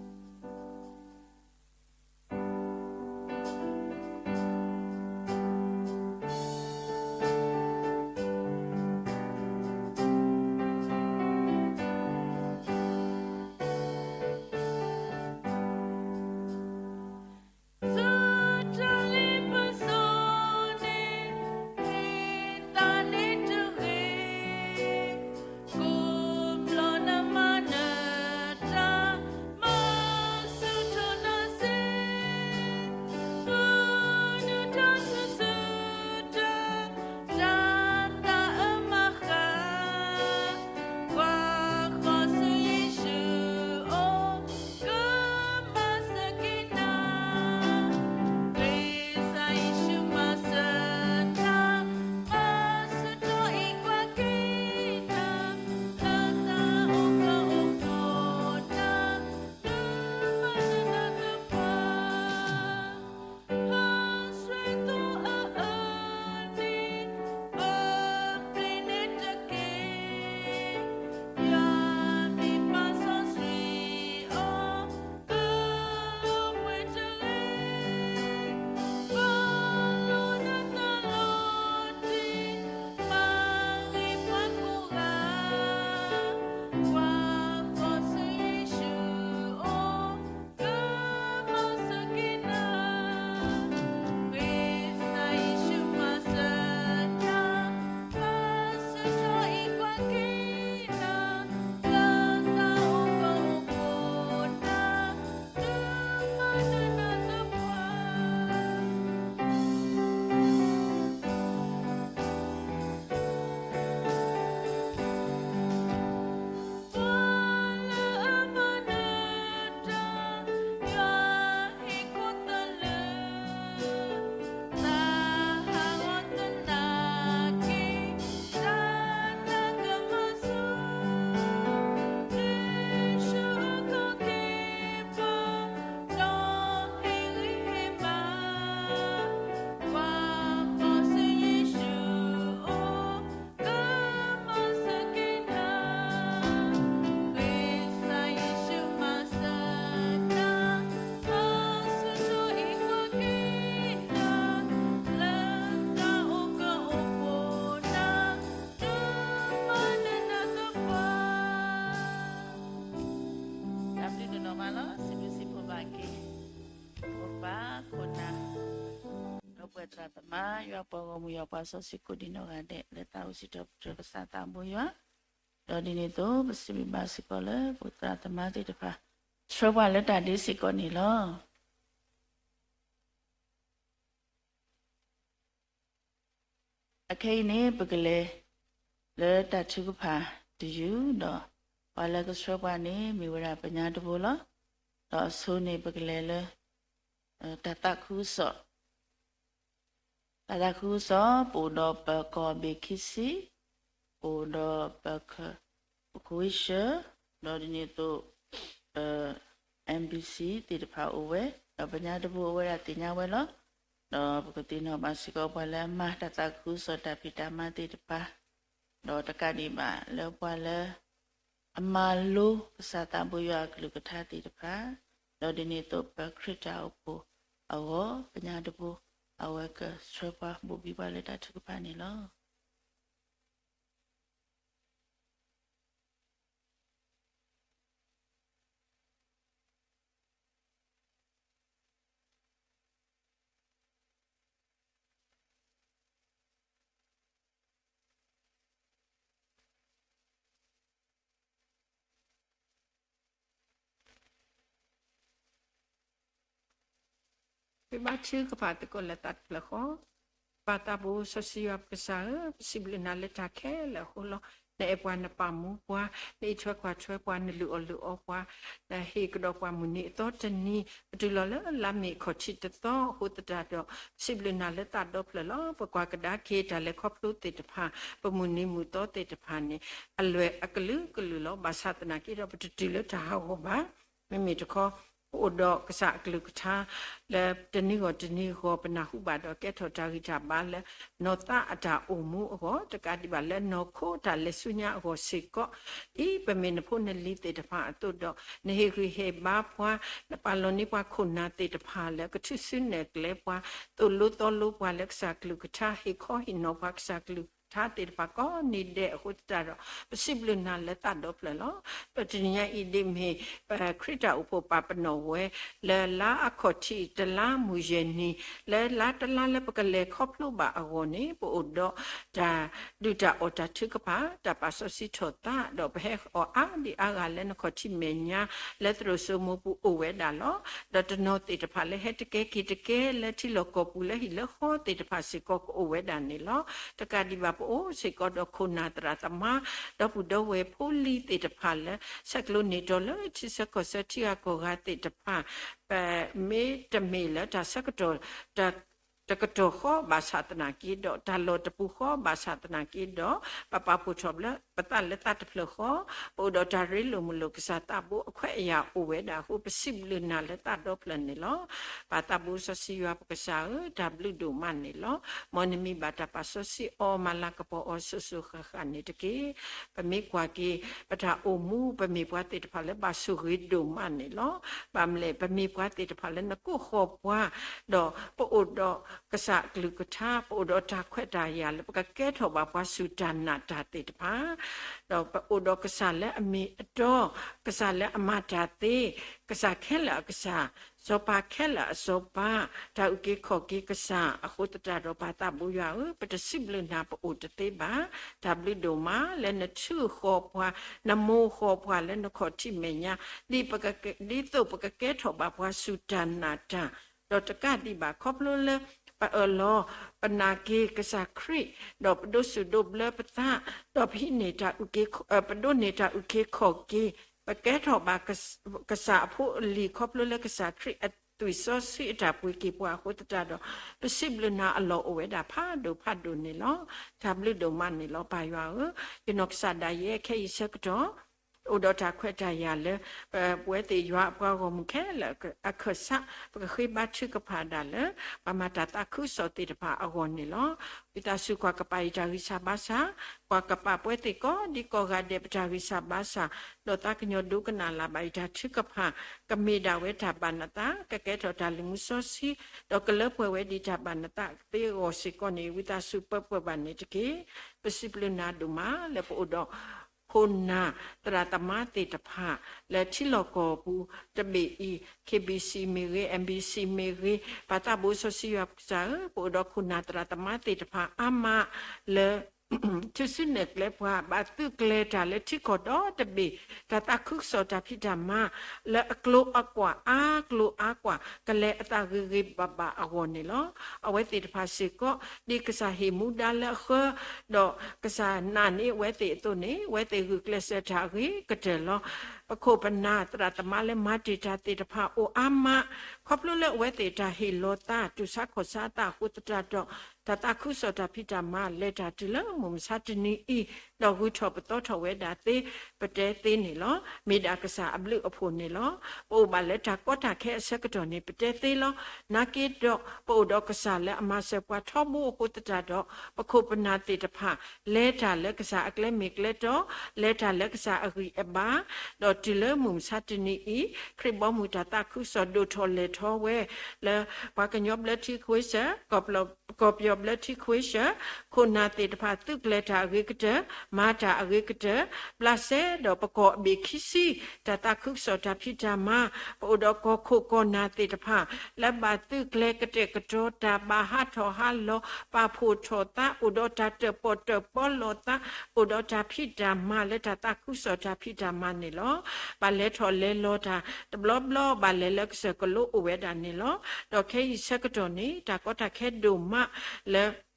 တၢ်ဘျုးဒိၣ်နီၢ်မးလီၤ. စံးဘျုးစံးဖှိၣ်ဘၣ်က့ၤ ပပၢ်ခိၣ်နၢ် ဒီပုၢ်ဝဲၢ်သရၣ်သမါ, ယွၤပှၤဂီၢ်မုၢ် ယွၤပှၤစီဆှံကိးဒံနီၢ်ဂၤဒဲး လၢသးအိၣ်စံးထီၣ်ပတြၢၤကစၢ်သးဘိယွၤ, ဒီးဒ်န့ၣ်အသိး ပစံးဘျုးဘၣ်စ့ၢ်ကီးလၢ ပသရၣ်သမါသ့ၣ်တဖၣ် ဆှၢပှၤလၢတၢ်ဒ့စ့ၢ်ကီးန့ၣ်လီၤ. အခဲအံၤန့ၣ် ပကလဲၤလၢတၢ်ထုကဖၣ်တယုၢ်ဒီး ပှၤလၢကဆှၢပှၤန့ၣ် မ့ၢ်ဝဲဒၣ်ပညါတဘိလီၤ. ဒီးအဆိန့ၣ် ပကလဲၤလၢ တၢ်သးခုကစီၣ် တၢ်သးခုကစီၣ် ပအိၣ်ဒီးပကီၢ်ဘ့ၣ်ခံဆံ, ပအိၣ်ဒီးပ ပကဝံၡၢၣ်, ဒီးဒ်န့ၣ်အသိး ပ MBC သ့ၣ်တဖၣ်အိၣ်ဝဲ, ဒီးပညါတဘိအိၣ်ဝဲဒၣ်သ့ၣ်ညါဝဲလီၤ. ဒီးပကသ့ၣ်နီၣ်ဘၣ်စ့ၢ်ကီးပှၤလၢအမၤတၢ်သးခုကစီၣ်တၢ်ဖံးတၢ်မၤသ့ၣ်တဖၣ်, ဒီးတကးဒံးဘၣ်လၢပှၤလၢ အမၤလိကစၢ်သးဘိယွၤအကလုၢ်ကထါသ့ၣ်တဖၣ်, ဒီးဒ်န့ၣ်အသိးပခရံာ်တၢ်အိၣ်ဖှိၣ်အဂီၢ် ပညါတဘိ အဝဲကဆှၢပှၤဘိးဘံပှၤလၢတၢ်ထုကဖၣ်န့ၣ်လီၤ. ပဘါထုကဖၣ်သကိးလၢသးတဖျၢၣ်ဃီ, ပၢ်သးဘိစီဆှံယွၤပကစၢ်ဧၢ, ပစံးဘျုးနၤလၢတၢ်ခဲလၢာ်အဃိလီၤ. နအဲၣ်ပှၤနပာ်မူပှၤ, နအံးထွဲကွၢ်ထွဲပှၤ, နလုၢ်အီၣ်လုၢ်အီပှၤ, နဟ့ၣ်ကဒီးပှၤမုၢ်နံၤအသီတနံၤ, ပတုၤလီၤလၢလါမ့ၤခီၣ်ထံးတသီအဃိသတးဒီး, ပစံးဘျုးနၤလၢသးဒီဖျၢၣ်လီၤ. ပကွၢ်ကဒါက့ၤတၢ်လဲၤခီဖျိသ့ၣ်တဖၣ်, ပမုၢ်နံၤမုၢ်သီသ့ၣ်တဖၣ်န့ၣ် အလွဲၢ်အကလုာ်ကလုာ်လီၤ. ဘၣ်ဆၣ်သနာ်က့ဒီး ပတတုၤလၢတၢ်ဟးဂီၤဘၣ်. မ့မ့ၢ်တခီ ပအိၣ်ဒီးကစၢ်အကလုၢ်ကထါ လၢတနံၤဂီၢ်တနံၤဂီၢ် ပနၢ်ဟူဘၣ်ဒီးကဲထီၣ်တၢ်ဂံၢ်တၢ်ဘါလၢ နီၢ်သးအတၢ်အိၣ်မူအဂီၢ်, တကးဒံးဘၣ်လၢနီၢ်ခိတၢ်လဲၤဆူညါအဂီၢ်စ့ၢ်ကီး, ဒ်ပမ့ၢ်နဖိနလံၤသ့ၣ်တဖၣ်အသိးဒီး နဟ့ၣ်ဂံၢ်ဟ့ၣ်ဘါပှၤ, နပာ်လီၤန့ၢ်ပှၤခိၣ်နၢ်သ့ၣ်တဖၣ်လၢကထုးစုနဲၣ်ကျဲပှၤ, သိၣ်လိသီလိပှၤလၢကစၢ်ကလုၢ်ကထါ, ဟ့ၣ်ခီဟ့ၣ်နီၤပှၤကစၢ်ကလုၢ်ကထါသ့ၣ်တဖၣ်ကိးနံၤဒဲးအဃိသတးဒီး ပစံးဘျုးနၤလၢသးဒီဖျၢၣ်လီၤ. ဒီးတနံၤညါအံၤဒ်မ့ၢ် ခရံာ်တၢ်အိၣ်ဖှိၣ်ပာ်ပနီၣ်ဝဲ လၢလါအခီၣ်ထံးတလါမုၢ်ယဲၢ်နံၤ, လၢလါတလါလၢပကလဲၤခီဖျိဘၣ်အဂီၢ်န့ၣ် ပအိၣ်ဒီးတၢ်ဒုၣ်တၢ်အီၣ်တၢ်ထုကဖၣ်, တၢ်ပာ်စီဆှံထီၣ်သး, ဒီးပဟဲအီၣ်အါဒံအါဂၤလၢနခီၣ်ထံးမဲာ်ညါ လၢသရိာ်စိမိပူၤအိၣ်ဝဲဒၣ်လီၤ. ဒီးတနီၤသ့ၣ်တဖၣ်လၢဟဲတကဲက့ၤတကဲ လၢထံလီၢ်ကီၢ်ပူၤလၢဟံၣ်လၢဃီသ့ၣ်တဖၣ်စ့ၢ်ကီးကအိၣ်ဝဲဒၣ်န့ၣ်လီၤ. တကးဒံးဘၣ်ပအိၣ်စ့ၢ်ကီးဒီးခိၣ်နၢ်သရၣ်သမါ ဒီပုၢ်ဒီဝဲၢ်ဖိလံၤသ့ၣ်တဖၣ်လၢ ဆဲးကျိးန့ၢ်တီၤလၢထံဆၢကီၢ်ဆၢထံဂၤကီၢ်ဂၤသ့ၣ်တဖၣ် မ့တမ့ၢ်လၢတၢ်ဆၢကတီၢ် တကတီၢ်ဃီဘၣ်ဆၣ်သနာ်က့ဒီး တၢ်လီၢ်တပူၤဃီဘၣ်ဆၣ်သနာ်က့ဒီး ပပာ်ဖှိၣ်ထီၣ်ဘၣ်ပသးလၢသးတဖျၢၣ်ဃီ, ပအိၣ်ဒီးတၢ်ရ့လိာ်မုာ်လိာ်ကစၢ်သးဘိအခွဲးအယာ်အိၣ်ဝဲဒၣ်အဃိ ပစံးဘျုးနၤလၢသးဒီဖျၢၣ်န့ၣ်လီၤ. ပၢ်သးဘိစီဆှံယွၤပကစၢ်ဧၢ, တၢ်ဘျုးဒိၣ်မးန့ၣ်လီၤ. မ်နမံၤဘၣ်တၢ်ပာ်စီဆှံအီၤ မၤလၤကပီၤအီၤစိၤစိၤဃၣ်ဃၣ်န့ၣ်တက့ၢ်. ပမ့ၢ်ကွၢ်က့ၤ ပတၢ်အိၣ်မူ ပမ့ၢ်ပှၤသ့ၣ်တဖၣ်လၢဘၣ်ဆိၣ်ဂ့ၤဒိၣ်မးန့ၣ်လီၤ. ဘၣ်မနုၤလဲၣ် ပမ့ၢ်ပှၤသ့ၣ်တဖၣ်လၢနကိးဃီၤပှၤ, ဒီးပအိၣ်ဒီးကစၢ်အကလုၢ်ကထါ, ပအိၣ်ဒီးတၢ်ခွဲးတၢ်ယာ်လၢပကကဲထီၣ်ဘၣ်ပှၤဆူၣ်တၢ်နာ်တၢ်သ့ၣ်တဖၣ်, ဒီးပအိၣ်ဒီးကစၢ်လၢအမ့ၢ်အတီ, ကစၢ်လၢအမၤတၢ်သ့, ကစၢ်ခဲလၢာ်အကစၢ်, စီၤပၤခဲလၢာ်အစီၤပၤ, တၢ်အုၣ်က့ၤခီၣ်က့ၤကစၢ်အဃိသတးဒီး ပၢ်သးဘိယွၤဧၢ, ပတစံးဘျုးနၤပအိၣ်တသ့ဘၣ်. တၢ်ဘျုးဒိၣ်မးလၢနထုးဃီၤပှၤ, နမိၢ်ဃီၤပှၤလၢနခီၣ်ထံးမဲာ်ညါ, ဒ်ပက, ဒ်သိးပကကဲထီၣ်ဘၣ်ပှၤဆူၣ်တၢ်နာ်တၢ်, ဒီးတကးဒံးဘၣ်ခီဖျိလၢ ပအၢၣ်လီၤ ပနာ်က့ၤကစၢ်ခရံာ်, ဒီးပဒိးစူၢ်ဒိးဘျၢပသး, ဒီးပဟံးန့ၢ်တၢ်အုၣ်က့ၤခီၣ်, ပဒိးန့ၢ်တၢ်အုၣ်က့ၤခီၣ်က့ၤ, ပကဲထီၣ်ဘၣ်ကစၢ်အဖိအလံၤ ခီဖျိလၢကစၢ်ခရံာ်အသွံၣ်စီဆှံအတၢ်ပှ့ၤက့ၤပှၤအဃိသတးဒီး ပစံးဘျုးနၤအလီၢ်အိၣ်ဝဲဒၣ်ဖးဒိၣ်ဖးဒိၣ်န့ၣ်လီၤ. တၢ်ဘျုးဒိၣ်မးန့ၣ်လီၤ ပၢ်ယွၤဧၢ, ယနီၢ်ကစၢ်ဒၣ်ယဲခဲအံၤဆၢကတီၢ် အိၣ်ဒီးတၢ်ခွဲးတၢ်ယာ်လၢ ပဝဲသ့ၣ်ယွၤအပှၤဂီၢ်မုၢ်ခဲလၢာ်အခၢၣ်စး ပကဃ့ဘါထုကဖၣ်ဒၣ်လၢ ပှၤမၤတၢ်သးခုကစီၣ်သ့ၣ်တဖၣ်အဂီၢ်န့ၣ်လီၤ. ဝံသးစူၤကွၢ်ကပၤအံၤတၢ်ဂံၢ်စၢ်ဘါစၢ်, ကွၢ်ကပၤပဝဲသ့ၣ်ကိးဒံကိးဂၤဒဲးပတၢ်ဂံၢ်စၢ်ဘါစၢ်, ဒီးသးကညီၤဒိကနၣ်လၢ်ဘၣ်အံၤတၢ်ထုကဖၣ်, ကမ့ၢ်ဒၣ်ဝဲတၢ်ဘၣ်နသး, ကကဲထီၣ်တၢ်လုၢ်မူစီဆှံ, ဒီးကလၢပှဲၤဝဲဒ်တၢ်ဘၣ်နသးသ့အဂီၢ်စ့ၢ်ကီးန့ၣ် ဝံသးစူၤပၢပှဲၤဘၣ်န့ၣ်တက့ၢ်. ပစံးဘျုးနၤဒိၣ်မးလၢပအိၣ်ဒီး ခိၣ်နၢ်သရၣ်သမါသ့ၣ်တဖၣ် လၢထံလီၢ်ကီၢ်ပူၤတဘ့ၣ်အံၤ, KBC မ့ၢ်ဂ့ၤ, MBC မ့ၢ်ဂ့ၤ, ပၢ်သးဘိစီဆှံယွၤပကစၢ်ဧၢ, ပအိၣ်ဒီးခိၣ်နၢ်သရၣ်သမါသ့ၣ်တဖၣ်အါမးလၢ ထုးစုနဲၣ်ကျဲပှၤ ဘၣ်သုးကျဲၤတၢ်လၢထံကီၢ်ဒီတဘ့ၣ်, တၢ်သးခုကစီၣ်တၢ်ဖံးတၢ်မၤ လၢအကျိၤအကွာ်အါကျိၤအါကွာ် ကလဲၤအသးဂ့ၤဂ့ၤဘၣ်ဘၣ်အဂီၢ်န့ၣ်လီၤ. အဝဲသ့ၣ်တဖၣ်စ့ၢ်ကီး ဒ်ကစၢ်ဟ့ၣ်မူဒါလၢအဃၢ, ဒီးကစၢ်နာ်န့ၢ်အဝဲသ့ၣ်အသိးန့ၣ် အဝဲသ့ၣ်ဂုာ်ကျဲးစၢးတၢ်အဂ့ၤကတၢၢ်လီၤ. ပခိၣ်ပနၢ်သရၣ်သမါလၢမၤတ့ၢ်တၢ်သ့ၣ်တဖၣ်အိၣ်အါမး, ခီဖျိလၢအဝဲသ့ၣ်တၢ်ဟ့ၣ်လီၤသး တူၢ်ဆါခီၣ်ဆါအသးအဃိသတးဒီး တၢ်သးခုကစီၣ်တၢ်ဖံးတၢ်မၤလဲၤတၢ်တုၤလၢမုၢ်မဆါတနံၤအံၤ, ဒီးဂုၤထီၣ်ပသီထီၣ်ဝဲဒၣ်သ့, ပတဲသ့န့ၣ်လီၤ. မ့ၢ်ဒၣ်ကစၢ်အဘျုးအဖှိၣ်န့ၣ်လီၤ. ပအိၣ်ဘၣ်လၢတၢ်ကီတၢ်ခဲအဆၢကတီၢ်န့ၣ် ပတဲသ့လီၤ. နာ်က့ဒီး ပအိၣ်ဒီးကစၢ်လၢအမၤစၢၤပှၤထီဘိအဃိသတးဒီး ပခိၣ်ပနၢ်သ့ၣ်တဖၣ် လဲၤတၢ်လၢကစၢ်အကျဲမ့ၢ်ကျဲတီ, လဲၤတၢ်လၢကစၢ်အဂံၢ်အဘါ, ဒီးတုၤလၢမုၢ်မဆါတနံၤအံၤ ခရံာ်ဘီမုၢ်တၢ်သးခုကစီၣ်ဒိၣ်ထီၣ်လဲၢ်ထီၣ်ဝဲ လၢပှၤကညီဘျၢထံခဝ့ၡၢၣ်, ကီၢ်ပယီၤဘျၢထံခဝ့ၡၢၣ်, ခိၣ်နၢ်သ့ၣ်တဖၣ်သုးကျဲၤတၢ်အဂ့ၤကတၢၢ်, မၤတၢ်အဂ့ၤကတၢၢ်, ဘျးစဲဒီးပကီၢ်အဘ့ၣ်ခံဆံ တၢ်သးခုကစီၣ်တၢ်ဖံးတၢ်မၤ, ပအိၣ်ဒီးကီၢ်ခိၣ်ကီၢ်နၢ်သ့ၣ်တဖၣ် လၢဘၣ်သုးကျဲၤကတဲာ်ကတီၤတၢ် ဘၣ်ဟးထီၣ်ဟးလီၤ, ပာ်ဖှိၣ်ထီၣ်သး, အိၣ်ဒီးတၢ်တၢၣ်ပီၣ်တၢၣ်ပီလီၤသး, အိၣ်ဒီးတၢ်ဖံးတၢ်မၤလၢတၢ်သးခုကစီၣ်တၢ်ဖံးတၢ်မၤန့ၣ်လီၤ. ဘၣ်လဲၤထီၣ်လဲၤလီၤတၢ်တဘျီဘျီ, ဘၣ်လဲၤလၢကစၢၢ်ကလိအိၣ်ဝဲဒၣ်န့ၣ်လီၤ. ဒီးခဲအံၤဆၢကတီၢ်န့ၣ် တၢ်ကီတၢ်ခဲဒိၣ်မးလၢ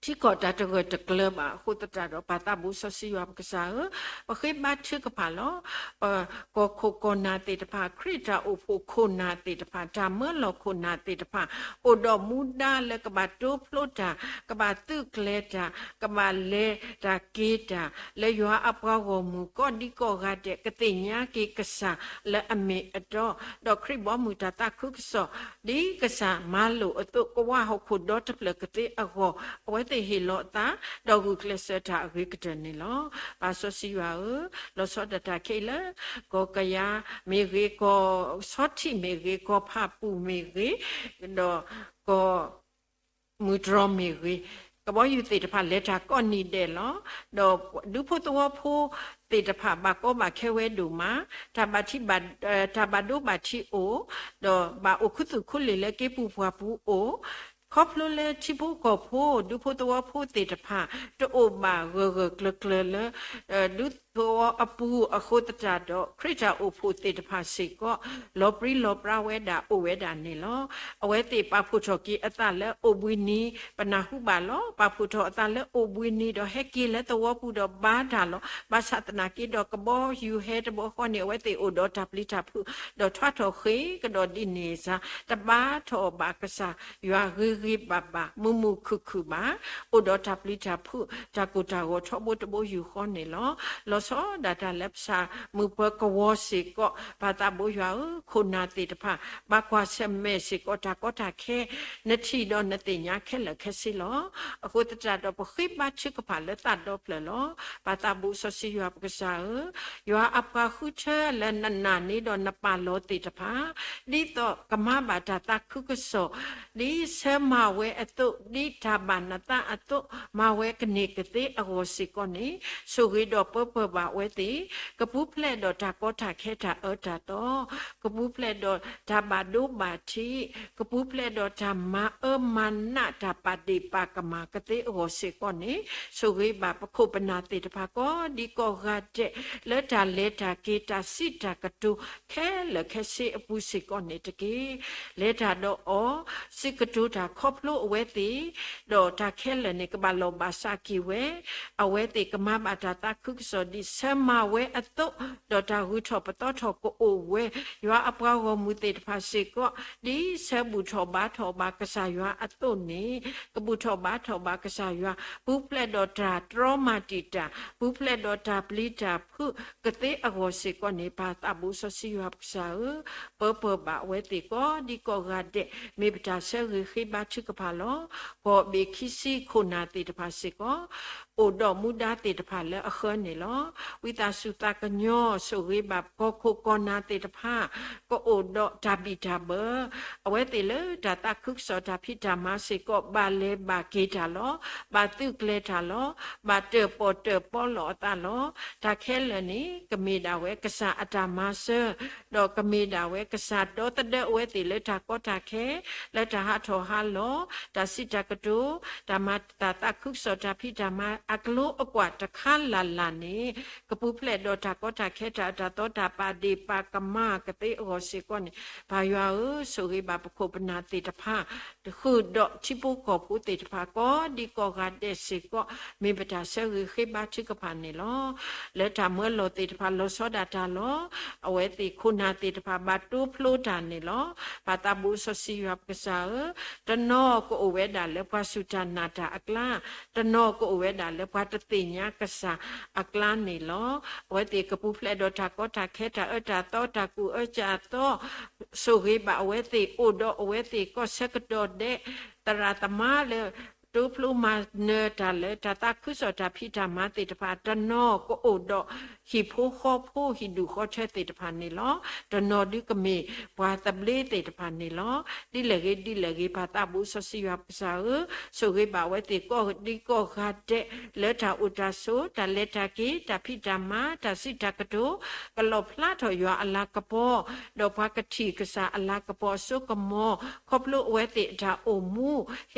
ထံကီၢ်တၢ်တဂၢၢ်တကျၢၤဘၣ်အဃိသတးဒီး ပၢ်သးဘိစီဆှံယွၤပကစၢ်ဧၢ, ပဃ့ဘါထုကဖၣ်လီၤ. ပကီၢ်ခိၣ်ကီၢ်နၢ်သ့ၣ်တဖၣ်, ခရံာ်တၢ်အိၣ်ဖှိၣ်ခိၣ်နၢ်သ့ၣ်တဖၣ်, တၢ်မၢလီၤခိၣ်နၢ်သ့ၣ်တဖၣ်, အိၣ်ဒီးမူဒါလၢကဘၣ်တိဖျိတၢ်, ကဘၣ်သုးကျဲၤတၢ်, ကဘၣ်လဲၤတၢ်က့ၤတၢ် လၢယွၤအပှၤဂီၢ်မုၢ် ကိးဒံကိးဂၤဒဲး ကသ့ၣ်ညါက့ၤကစၢ်လၢအမ့ၢ်အတီ, ဒီးခရံာ်ဘီမုၢ်တၢ်သးခုကစီၣ် ဒ်ကစၢ်မၤလိာ်အသိး ကဝၢ်ဟီၣ်ခိၣ်ဒီတဖျၢၣ်ကသ့အဂီၢ်, အဝဲသ့ၣ်ဟ့ၣ်လီၤအသး ဒီးဂုာ်ကျဲးစၢးတၢ်အဂ့ၤကတၢၢ်န့ၣ်လီၤ. ပၢ်စီဆှံယွၤဧၢ, လီၤဆီဒၣ်တၢ်ခဲအံၤလၢ ကီၢ်ကယၤမ့ၢ်ဂ့ၤ, ကီၢ်ဆီထံးမ့ၢ်ဂ့ၤ, ကီၢ်ဖးပူၤမ့ၢ်ဂ့ၤ, ဒီးကီၢ် မုၢ်တြီၤမ့ၢ်ဂ့ၤ, ကဘီယူၤသ့ၣ်တဖၣ်လဲၤတၢ်ကိးနံၤဒဲးလီၤ. ဒီးဒူဖိသဝီဖိသ့ၣ်တဖၣ် ဘၣ်ကီဘၣ်ခဲဝဲဒိၣ်မး, တၢ်ဘၣ်ထံးဘၣ်, တၢ်ဘၣ်ဒိဘၣ်ထံးအိၣ်, ဒီးဘၣ်အိၣ်ခူသူၣ်ခူလ့ၢ်လၢက့ၤပူၤပှၢ်ပူၤအိၣ်, ခီဖျိလၢထံဖိကီၢ်ဖိ ဒူဖိသဝီဖိသ့ၣ်တဖၣ် တအိၣ်ဘၣ်ဂၢၢ်ဂၢၢ်ကျၢၤကျၢၤလၢ ဒူသဝီအပူၤအဃိသတးဒီး ခရံာ်တၢ်အိၣ်ဖှိၣ်သ့ၣ်တဖၣ်စ့ၢ်ကီး လီၤပြံလီၤပြါဝဲဒၣ်အိၣ်ဝဲဒၣ်န့ၣ်လီၤ. အဝဲသ့ၣ်ပာ်ဖှိၣ်ထီၣ်က့ၤအသးလၢအိၣ်ဘှံးနံၤ ပနၢ်ဟူဘၣ်လီၤ. ပာ်ဖှိၣ်ထီၣ်အသးလၢအိၣ်ဘှံးနံၤဒီးဟဲက့ၤလၢသဝီပူၤဒီးဘါတၢ်လီၤ. ဘၣ်ဆၣ်သနာ်က့ဒီး ကဘီယူၤဟဲတဘျီဃီန့ၣ် အဝဲသ့ၣ်အိၣ်ဒီးတၢ်ပျံၤတၢ်ဖုး ဒီးထွါထီၣ်ဃ့ကဒီးဒ်န့ၣ်စ့ၢ် တဘါထီၣ်ဘၣ်ကစၢ်ယွၤဂ့ၤဂ့ၤဘၣ်ဘၣ် မုာ်မုာ်ခုၣ်ခုၣ်ဘၣ်, အိၣ်ဒီးတၢ်ပျံၤတၢ်ဖုး တၢ်ကိၢ်တၢ်ဂီၤထီဘိတဘိယူၢ်ဃီန့ၣ်လီၤ. လီၤဆီဒၣ်တၢ်လၢပဆၣ်မုၢ်ပၢၤကဝီၤစ့ၢ်ကီး ပၢ်သးဘိယွၤဧၢ, ခိၣ်နၢ်သ့ၣ်တဖၣ် ဘၣ်ကွၢ်ဆၢၣ်မဲာ်စ့ၢ်ကီးတၢ်ကီတၢ်ခဲ နထံၣ်ဒီးနသ့ၣ်ညါခဲလၢာ်ခဲဆ့လီၤ. အဃိသတးဒီး ပဃ့ဘါထုကဖၣ်လၢသးဒီဖျၢၣ်လီၤ. ပၢ်သးဘိစီဆှံယွၤပကစၢ်ဧၢ, ယွၤအပှၤဃုထၢလၢနနာ်န့ၢ်ဒီးနပာ်လီၤသ့ၣ်တဖၣ် ဒ်သိးကမၤဘၣ်တၢ်သးခုကစီၣ် ဒ်ဆၢမၤဝဲအသိး, ဒ်တၢ်ဘၣ်နသးအသိး မၤဝဲကန့ၢ်ကသ့အဂီၢ်စ့ၢ်ကီးန့ၣ် ဆိၣ်ဂ့ၤဒီးပၢပၢၢ်ဘၣ်ဝဲသ့ၣ်, ကပူၤဖျဲးဒီးတၢ်ကီတၢ်ခဲတၢ်အၢတၢ်သီ, ကပူၤဖျဲးဒီးတၢ်ဘၣ်ဒိဘၣ်ထံး, ကပူၤဖျဲးဒီးတၢ်မၤအၢမၤနးတၢ်ပာ်ဒ့ၣ်ပာ်ကမၣ်ကသ့အဂီၢ်စ့ၢ်ကီးန့ၣ် ဆိၣ်ဂ့ၤဘၣ်ပခိၣ်ပနၢ်သ့ၣ်တဖၣ်ကိးဒံကိးဂၤဒဲး လၢတၢ်လဲၤတၢ်က့ၤတၢ်စံးတၢ်ကတိၤခဲလၢာ်ခဲဆ့အပူၤစ့ၢ်ကီးန့ၣ်တက့ၢ်. လဲၤတၢ်ဒီးအီၤ, စံးကတိၤတၢ်ခီဖျိအဝဲသ့ၣ်, ဒီးတၢ်ခဲလၢာ်န့ၣ် ကဘၣ်လီၢ်ဘၣ်စးက့ၤဝဲ, အဝဲသ့ၣ်ကမၤဘၣ်တၢ်သးခုကစီၣ်ဒ်ဆၢမၤဝဲအသိး, ဒီးတၢ်ဂုၤထီၣ်ပသီထီၣ်ကအိၣ်ဝဲ, ယွၤအပှၤဂီၢ်မုၢ်သ့ၣ်တဖၣ်စ့ၢ်ကီး ဒ်ဆၢဘူၣ်ထီၣ်ဘါထီၣ်ဘၣ်ကစၢ်ယွၤအသိးန့ၣ် ကဘူၣ်ထီၣ်ဘါထီၣ်ဘၣ်ကစၢ်ယွၤ, ပူၤဖျဲးဒီးတၢ်တြီမၤတံာ်တာ်, ပူၤဖျဲးဒီးတၢ်ပျံၤတၢ်ဖုးကသ့အဂီၢ်စ့ၢ်ကီးန့ၣ် ပၢ်သးဘိစီဆှံယွၤပကစၢ်ဧၢ, ပၢပၢၢ်ဘၣ်အဝဲသ့ၣ်ကိးဒံကိးဂၤဒဲး မ့ၢ်ပတၢ်ဆၢဂ့ၤဃ့ဘါထုကဖၣ်လီၤ. ကီၢ်ဘ့ၣ်ခံဆံခိၣ်နၢ်သ့ၣ်တဖၣ်စ့ၢ်ကီး အိၣ်ဒီးမူဒါသ့ၣ်တဖၣ်လၢအဃၢန့ၣ်လီၤ. ဝံသးစူၤသးကညီၤဆိၣ်ဂ့ၤဘၣ်ကီၢ်ခိၣ်ကီၢ်နၢ်သ့ၣ်တဖၣ် ကအိၣ်ဒီးတၢ်ဘံၣ်တၢ်ဘၢ အဝဲသ့ၣ်လၢတၢ်သးခုကစီၣ်တၢ်ဖံးတၢ်မၤစ့ၢ်ကီး ဘၣ်လဲၤဘၣ်က့ၤတၢ်လီၤ. ဘၣ်သုးကျဲၤတၢ်လီၤ. ဘၣ်တၢၣ်ပီၣ်တၢၣ်ပီလီၤအသးလီၤ. တၢ်ခဲလၢာ်န့ၣ် ကမ့ၢ်ဒၣ်ဝဲကစၢ်အတၢ်မၤစၢၤ, ဒီးကမ့ၢ်ဒၣ်ဝဲကစၢ်ဒီသဒၢအဝဲသ့ၣ်လၢတၢ်ကီတၢ်ခဲ, လၢတၢ်ဟးထီၣ်ဟးလီၤ, တၢ်စံးတၢ်ကတိၤ, တၢ်မၤတၢ်သးခုကစီၣ်တၢ်ဖံးတၢ်မၤအကျိၤအကွာ်တခါလၢ်လၢ်န့ၣ် ကပူၤဖျဲးဒီးတၢ်ကီတၢ်ခဲတၢ်အၢတၢ်သီတၢ်ပာ်ဒ့ၣ်ပာ်ကမၣ်ကသ့အဂီၢ်စ့ၢ်ကီးန့ၣ် ပၢ်ယွၤဧၢ, ဆိၣ်ဂ့ၤဘၣ်ပခိၣ်ပနၢ်သ့ၣ်တဖၣ် ဃုာ်ဒီးထံဖိကီၢ်ဖိသ့ၣ်တဖၣ်ကိးဒံကိးဂၤဒဲးစ့ၢ်ကီး မ့ၢ်ပတၢ်ဆၢဂ့ၤဃ့ဘါထုကဖၣ်န့ၣ်လီၤ. လၢတၢ်မၢလီၤသ့ၣ်တဖၣ်လီၤဆီဒၣ်တၢ်လီၤ. အဝဲသ့ၣ်ခိၣ်နၢ်သ့ၣ်တဖၣ်ဘၣ်တိဖျိတၢ်န့ၣ်လီၤ. ပၢ်သးဘိစီဆှံယွၤပကစၢ်ဧၢ, တနီၤကအိၣ်ဝဲဒၣ်လၢပှၤစူၢ်တၢ်နာ်တၢ်အကျါ, တနီၤကအိၣ်ဝဲဒၣ်လၢပှၤတသ့ၣ်ညါကစၢ်အကျါန့ၣ်လီၤ. အဝဲသ့ၣ်ကပူၤဖျဲးဒီးတၢ်ကီတၢ်ခဲတၢ်အၢတၢ်သီတၢ်ကူၣ်အၢကၢ်အသီ ဆိၣ်ဂ့ၤဘၣ်အဝဲသ့ၣ် အိၣ်ဒီးအဝဲသ့ၣ်ကီၢ်ဆၢကတီၢ်ဒဲး သရၣ်သမါလၢ တိဖျိမၤနၢၤတၢ်လၢတၢ်သးခုကစီၣ်တၢ်ဖံးတၢ်မၤသ့ၣ်တဖၣ် တနီၤကအိၣ်ဒီးဟံၣ်ဖိဃီဖိဟံၣ်ဒူၣ်ဃီထၢသ့ၣ်တဖၣ်န့ၣ်လီၤ. တနီၤဒုးကမ့ၢ်ပှၤသဘျ့သ့ၣ်တဖၣ်န့ၣ်လီၤ. ဒ်လဲၣ်ဂ့ၤဒ်လဲၣ်ဂ့ၤ ပၢ်သးဘိစီဆှံယွၤပကစၢ်ဧၢ, ဆိၣ်ဂ့ၤဘၣ်အဝဲသ့ၣ်ကိးဒံကိးဂၤဒဲး လၢတၢ်အိၣ်တၢ်ဆိး တၢ်လဲၤတၢ်က့ၤ တၢ်ဖံးတၢ်မၤ တၢ်စံးတၢ်ကတိၤ ကလီၣ်ဖျါထီၣ်ယွၤအလၤကပီၤ, ဒီးပှၤကထံၣ်ကစၢ်အလၤကပီၤအစိကမီၤ ခီဖျိအဝဲသ့ၣ်အတၢ်အိၣ်မူ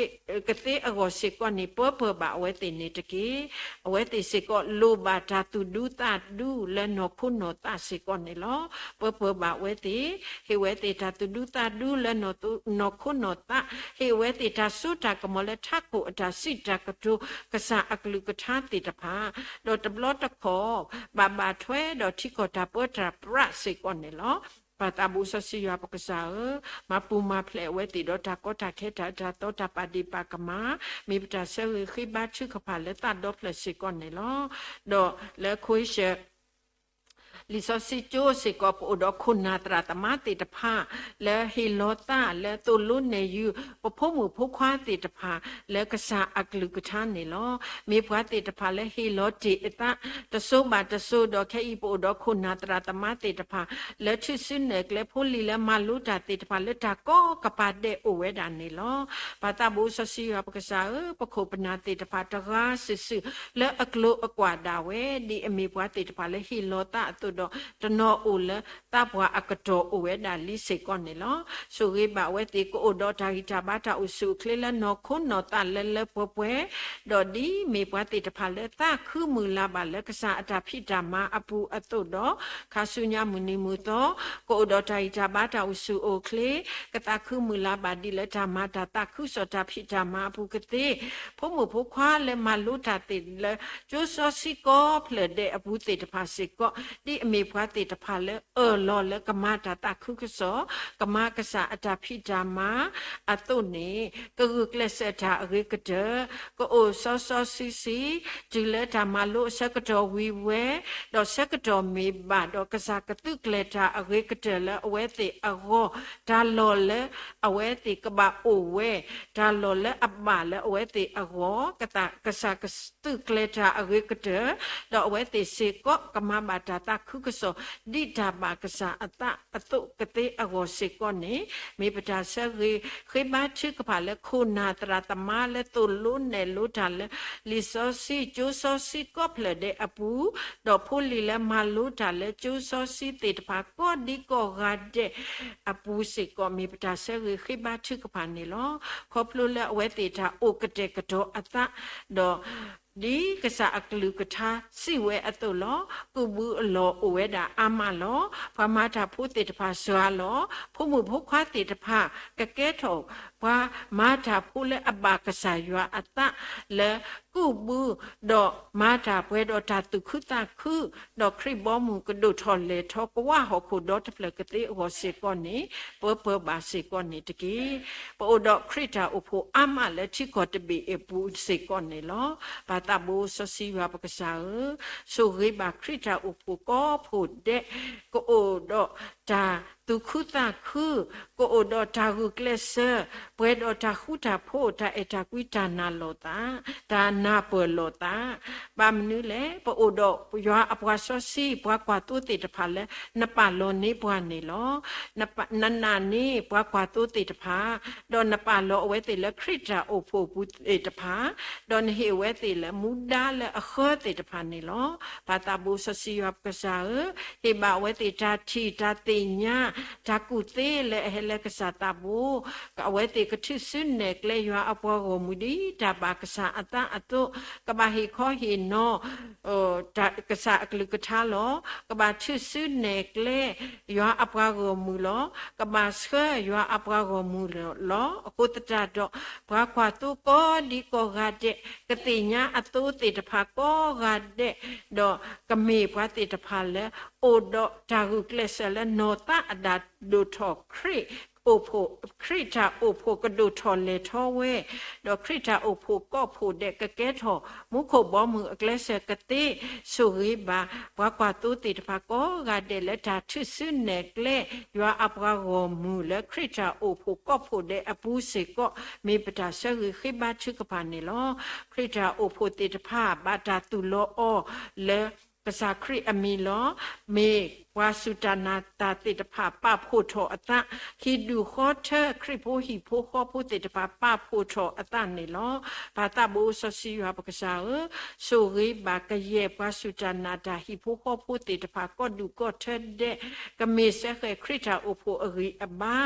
ကသ့အဂီၢ် စ့ၢ်ကီးန့ၣ် ပၢပၢၢ်ဘၣ်အဝဲသ့ၣ်န့ၣ်တက့ၢ်. အဝဲသ့ၣ်စ့ၢ်ကီးလိၣ်ဘၣ်တၢ်သူၣ်ဒူသးဒူလၢနီၢ်ခိနီၢ်သးစ့ၢ်ကီးန့ၣ်လီၤ. ပၢပၢၢ်ဘၣ်အဝဲသ့ၣ်, ဟ့ၣ်ဝဲသ့ၣ်တၢ်သူၣ်ဒူသးဒူလၢနီၢ်ခိနီၢ်သး, ဟ့ၣ်ဝဲသ့ၣ်တၢ်စိတၢ်ကမီၤလၢထးခိၣ်အတၢ်စံးတၢ်ကတိၤ ကစၢ်အကလုၢ်ကထါသ့ၣ်တဖၣ်, ဒီးတဘျီတခီၣ် ဘၣ်ဘၣ်ထွဲဒီးထံကီၢ်တၢ်ပၢတၢ်ပြးစ့ၢ်ကီးန့ၣ်လီၤ. ပၢ်သးဘိစီဆှံယွၤပကစၢ်ဧၢ, မၤပူၤမၤဖျဲးအဝဲသ့ၣ်ဒီးတၢ်ကီတၢ်ခဲ တၢ်အၢတၢ်သီတၢ်ပာ်ဒ့ၣ်ပာ်ကမၣ်, မ့ၢ်ပတၢ်ဆၢဂ့ၤဃ့ဘါထုကဖၣ်လၢသးဒီဖျၢၣ်စ့ၢ်ကီးန့ၣ်လီၤ. ဒီးလၢခိၣ်စၢၣ် လံာ်စီဆှံကၠိစ့ၢ်ကီး ပအိၣ်ဒီးခိၣ်နၢ်သရၣ်သမါသ့ၣ်တဖၣ် လၢဟ့ၣ်လီၤသးလၢသိၣ်လိနဲၣ်ယုၤ ပဖိမုၣ်ဖိခွါသ့ၣ်တဖၣ် လၢကစၢ်အကလုၢ်ကထါန့ၣ်လီၤ. မ့ၢ်ပှၤသ့ၣ်တဖၣ်လၢဟ့ၣ်လီၤတ့ၢ်အသး တစိၤဘၣ်တစိၤ ဒီးခဲအံၤပအိၣ်ဒီးခိၣ်နၢ်သရၣ်သမါသ့ၣ်တဖၣ် လၢထူၣ်စုနဲၣ်ကျဲ ဖိလံၤလၢမၤလိတၢ်သ့ၣ်တဖၣ် လၢတၢ်ကိးကပၤဒဲးအိၣ်ဝဲဒၣ်န့ၣ်လီၤ. ပၢ်သးဘိစီဆှံယွၤပကစၢ်ဧၢ, ပခိၣ်ပနၢ်သ့ၣ်တဖၣ်တဂၤစုာ်စုာ် လၢအကျိၤအကွာ်ဒၣ်ဝဲ ဒ်အမ့ၢ်ပှၤသ့ၣ်တဖၣ်လၢဟ့ၣ်လီၤသးအသိးဒီး တနီၤအိၣ်လၢသးပှၢ်အကတီၢ်အိၣ်ဝဲဒၣ်လံစ့ၢ်ကီးန့ၣ်လီၤ. ဆိၣ်ဂ့ၤဘၣ်အဝဲသ့ၣ် ကအိၣ်ဒီးတၢ်ဂံၢ်တၢ်ဘါတၢ်အိၣ်ဆူၣ်အိၣ်ချ့လၢနီၢ်ခိနီၢ်သးလၢလၢပှဲၤပှဲၤ, ဒီးဒ်မ့ၢ်ပှၤသ့ၣ်တဖၣ်လၢသးခုမုၢ်လၢ်ဘၣ်လၢကစၢ်အတၢ်ဖံးတၢ်မၤအပူၤအသိးဒီး ခါဆူညါမုၢ်နံၤမုၢ်သီ ကအိၣ်ဒီးတၢ်ဂံၢ်တၢ်ဘါတၢ်အိၣ်ဆူၣ်အိၣ်ချ့, ကသးခုမုၢ်လၢ်ဘၣ်ဒ်လၢတၢ်မၤတၢ်သးခုကစီၣ် တၢ်ဖံးတၢ်မၤအပူၤကသ့, ဖိမုၣ်ဖိခွါလၢမၤလိတၢ်သ့ၣ်လၢ ကၠိစီဆှံကိးဖျၢၣ်ဒဲးအပူၤသ့ၣ်တဖၣ်စ့ၢ်ကီး, ဒ်အမ့ၢ်ပှၤသ့ၣ်တဖၣ်လၢအၢၣ်လီၤလၢကမၤတၢ်သးခုကစီၣ်, ကမၤကစၢ်အတၢ်ဖံးတၢ်မၤအသိးန့ၣ် ကဂုာ်ကျဲးစၢးတၢ်အဂ့ၤကတၢၢ်, ကအိၣ်စီစီဆှံဆှံ တုၤလၢတၢ်မၤလိအဆၢကတီၢ်ဝံၤဝဲ, ဒီးဆၢကတီၢ်မ့ၢ်ဘၣ်ဒီး ကစၢ်ကသုးကျဲၤတၢ်အဂ့ၤကတၢၢ်လၢအဝဲသ့ၣ်အဂီၢ်, တၢ်လီၢ်လၢအဝဲသ့ၣ်ကဘၣ်အိၣ်ဝဲ, တၢ်လီၢ်လၢအဘၣ်လၢအဝဲသ့ၣ်အဂီၢ်, ကသး ကစၢ်ကသုးကျဲၤတၢ်အဂ့ၤကတၢၢ်, ဒီးအဝဲသ့ၣ်စ့ၢ်ကီးကမၤဘၣ်တၢ်သးခုကစီၣ် ဒ်တၢ်ဘၣ်ကစၢ်အသးအသိးကသ့အဂီၢ်စ့ၢ်ကီးန့ၣ်, မ့ၢ်ပတၢ်ဆၢဂ့ၤဃ့ဘါထုကဖၣ်လၢခိၣ်နၢ်သရၣ်သမါလၢသိၣ်လိနဲၣ်လိတၢ်လၢ လံာ်စီဆှံကၠိစီဆှံကိးဖျၢၣ်ဒဲးအပူၤ, ဒီးဖိလံၤလၢမၤလိတၢ်လၢကၠိစီဆှံသ့ၣ်တဖၣ်ကိးဒံကိးဂၤဒဲးအပူၤစ့ၢ်ကီး မ့ၢ်ပတၢ်ဆၢဂ့ၤဃ့ဘါထုကဖၣ်န့ၣ်လီၤ. ခီဖျိလၢအဝဲသ့ၣ်တၢ်အိၣ်ကတဲာ်ကတီၤအသး, ဒီး ဒ်ကစၢ်အကလုၢ်ကထါစံးဝဲအသိးလီၤ. ကုၢ်ဘုအလီၢ်အိၣ်ဝဲဒၣ်အါမးလီၤ. ပှၤမၤတၢ်ဖိသ့ၣ်တဖၣ်စှၤလီၤ. ဖိမုၣ်ဖိခွါသ့ၣ်တဖၣ် ကကဲထီၣ်ပှၤမၤတၢ်ဖိလၢအဘၣ်ကစၢ်ယွၤအသးလၢကုၢ်ဘု, ဒီးမၤတၢ်ပှဲၤဒီးတၢ်သူၣ်ခုသးခု, ဒီးခရံာ်ဘီမုၢ်ကဒိၣ်ထီၣ်လဲၤထီၣ် ကဝၢ်ဟီၣ်ခိၣ်ဒီတဖျၢၣ်ကသ့အဂီၢ်စ့ၢ်ကီးန့ၣ်, ပၢပၢဘၣ်စ့ၢ်ကီးန့ၣ်တက့ၢ်. ပအိၣ်ဒီးခရံာ်တၢ်အိၣ်ဖှိၣ်အါမးလၢထံကီၢ်တဘ့ၣ်အပူၤစ့ၢ်ကီးန့ၣ်လီၤ. ပၢ်သးဘိစီဆှံယွၤပကစၢ်ဧၢ, ဆိၣ်ဂ့ၤဘၣ်ခရံာ်တၢ်အိၣ်ဖှိၣ်ကိးဖှိၣ်ဒဲး, ကအိၣ်ဒီးတၢ်သူၣ်ခုသးခု, ကအိၣ်ဒီးတၢ်ဂုာ်ကျဲးစၢး, ပှဲၤဒီးတၢ်ဃူတၢ်ဖိး, တၢ်အဲၣ်တၢ်ကွံ, တၢ်နၢ်လီၤသး, တၢ်နၢ်ပၢၢ်လီၤသး, ဘၣ်မနုၤလဲၣ်. ပအိၣ်ဒီးယွၤအပှၤစီဆှံ ပှၤကွၢ်သိသ့ၣ်တဖၣ်လၢ နပာ်လီၤန့ၢ်ပှၤန့ၣ်လီၤ. နနာ်န့ၢ်ပှၤကွၢ်သိသ့ၣ်တဖၣ်, ဒီးနပာ်လီၤအဝဲသ့ၣ်လၢခရံာ်တၢ်အိၣ်ဖှိၣ်အပူၤသ့ၣ်တဖၣ်, ဒီးနဟ့ၣ်အဝဲသ့ၣ်လၢမူဒါလၢအဃၢသ့ၣ်တဖၣ်န့ၣ်လီၤ. ပၢ်သးဘိစီဆှံယွၤပကစၢ်ဧၢ, ဟ့ၣ်ဘၣ်အဝဲသ့ၣ်တၢ်ထံၣ်တၢ်သ့ၣ်ညါ, တၢ်ကူၣ်သ့လၢအဟဲလၢကစၢ်သးဘိ, အဝဲသ့ၣ်ကထုးစုနဲၣ်ကျဲယွၤအပှၤဂီၢ်မုၢ်ဒ်တၢ်ဘၣ်ကစၢ်အသးအသိး, ကဘၣ်ဟ့ၣ်ခီဟ့ၣ်နီၤ ကစၢ်အကလုၢ်ကထါလီၤ. ကဘၣ်ထုးစုနဲၣ်ကျဲ ယွၤအပှၤဂီၢ်မုၢ်လီၤ. ကဘၣ်ဆှၢယွၤအပှၤဂီၢ်မုၢ်လီၤ. အဃိသတးဒီး ပှၤကွၢ်သိကိးဒံကိးဂၤဒဲး, ကသ့ၣ်ညါအသိသ့ၣ်တဖၣ်ကိးဂၤဒဲး, ဒီးကမ့ၢ်ပှၤသ့ၣ်တဖၣ်လၢ အိၣ်ဒီးတၢ်ဂုာ်ကျဲးစၢးလၢနီၢ်သးအတၢ်ဒိၣ်ထီၣ်ခရံာ် အိၣ်ဖှိၣ်, ခရံာ်တၢ်အိၣ်ဖှိၣ်ကဒိၣ်ထီၣ်လဲၤထီၣ်ဝဲ, ဒီးခရံာ်တၢ်အိၣ်ဖှိၣ်ကိးဖှိၣ်ဒဲးကကဲထီၣ် မူခိၣ်ဘီမုၢ်အကျဲးစၢးကသ့, ဆိၣ်ဂ့ၤဘၣ် ပှၤကွၢ်သိသ့ၣ်တဖၣ်ကိးဂၤဒဲးလၢတၢ်ထုးစုနဲၣ်ကျဲ ယွၤအပှၤဂီၢ်မုၢ်လၢခရံာ်တၢ်အိၣ်ဖှိၣ်ကိးဖှိၣ်ဒဲးအပူၤစ့ၢ်ကီး, မ့ၢ်ပတၢ်ဆၢဂ့ၤဃ့ဘါထုကဖၣ်န့ၣ်လီၤ. ခရံာ်တၢ်အိၣ်ဖှိၣ်သ့ၣ်တဖၣ် ဘၣ်တၢ်သူၣ်လီၤအီၤလၢ ကစၢ်ခရံာ်အမံၤလီၤ. မ့ၢ် ပှၤစူၢ်တၢ်နာ်တၢ်သ့ၣ်တဖၣ် ပာ်ဖှိၣ်ထီၣ်အသး, ဟံၣ်ဒူၣ်ဃီထၢ ခရံာ်ဖိဟံၣ်ဖိဃီဖိသ့ၣ်တဖၣ် ပာ်ဖှိၣ်ထီၣ်အသးန့ၣ်လီၤ. ပၢ်သးဘိစီဆှံယွၤပကစၢ်ဧၢ, ဆိၣ်ဂ့ၤဘၣ်ကယဲၢ်ပှၤစူၢ်တၢ်နာ်တၢ်ဟံၣ်ဖိဃီဖိသ့ၣ်တဖၣ် ကီၢ်ဒူၣ်ကီၢ်ထၢဒဲး, ကမ့ၢ်စဲဃဲၤခရံာ်တၢ်အိၣ်ဖှိၣ်အဂံၢ်အဘါ,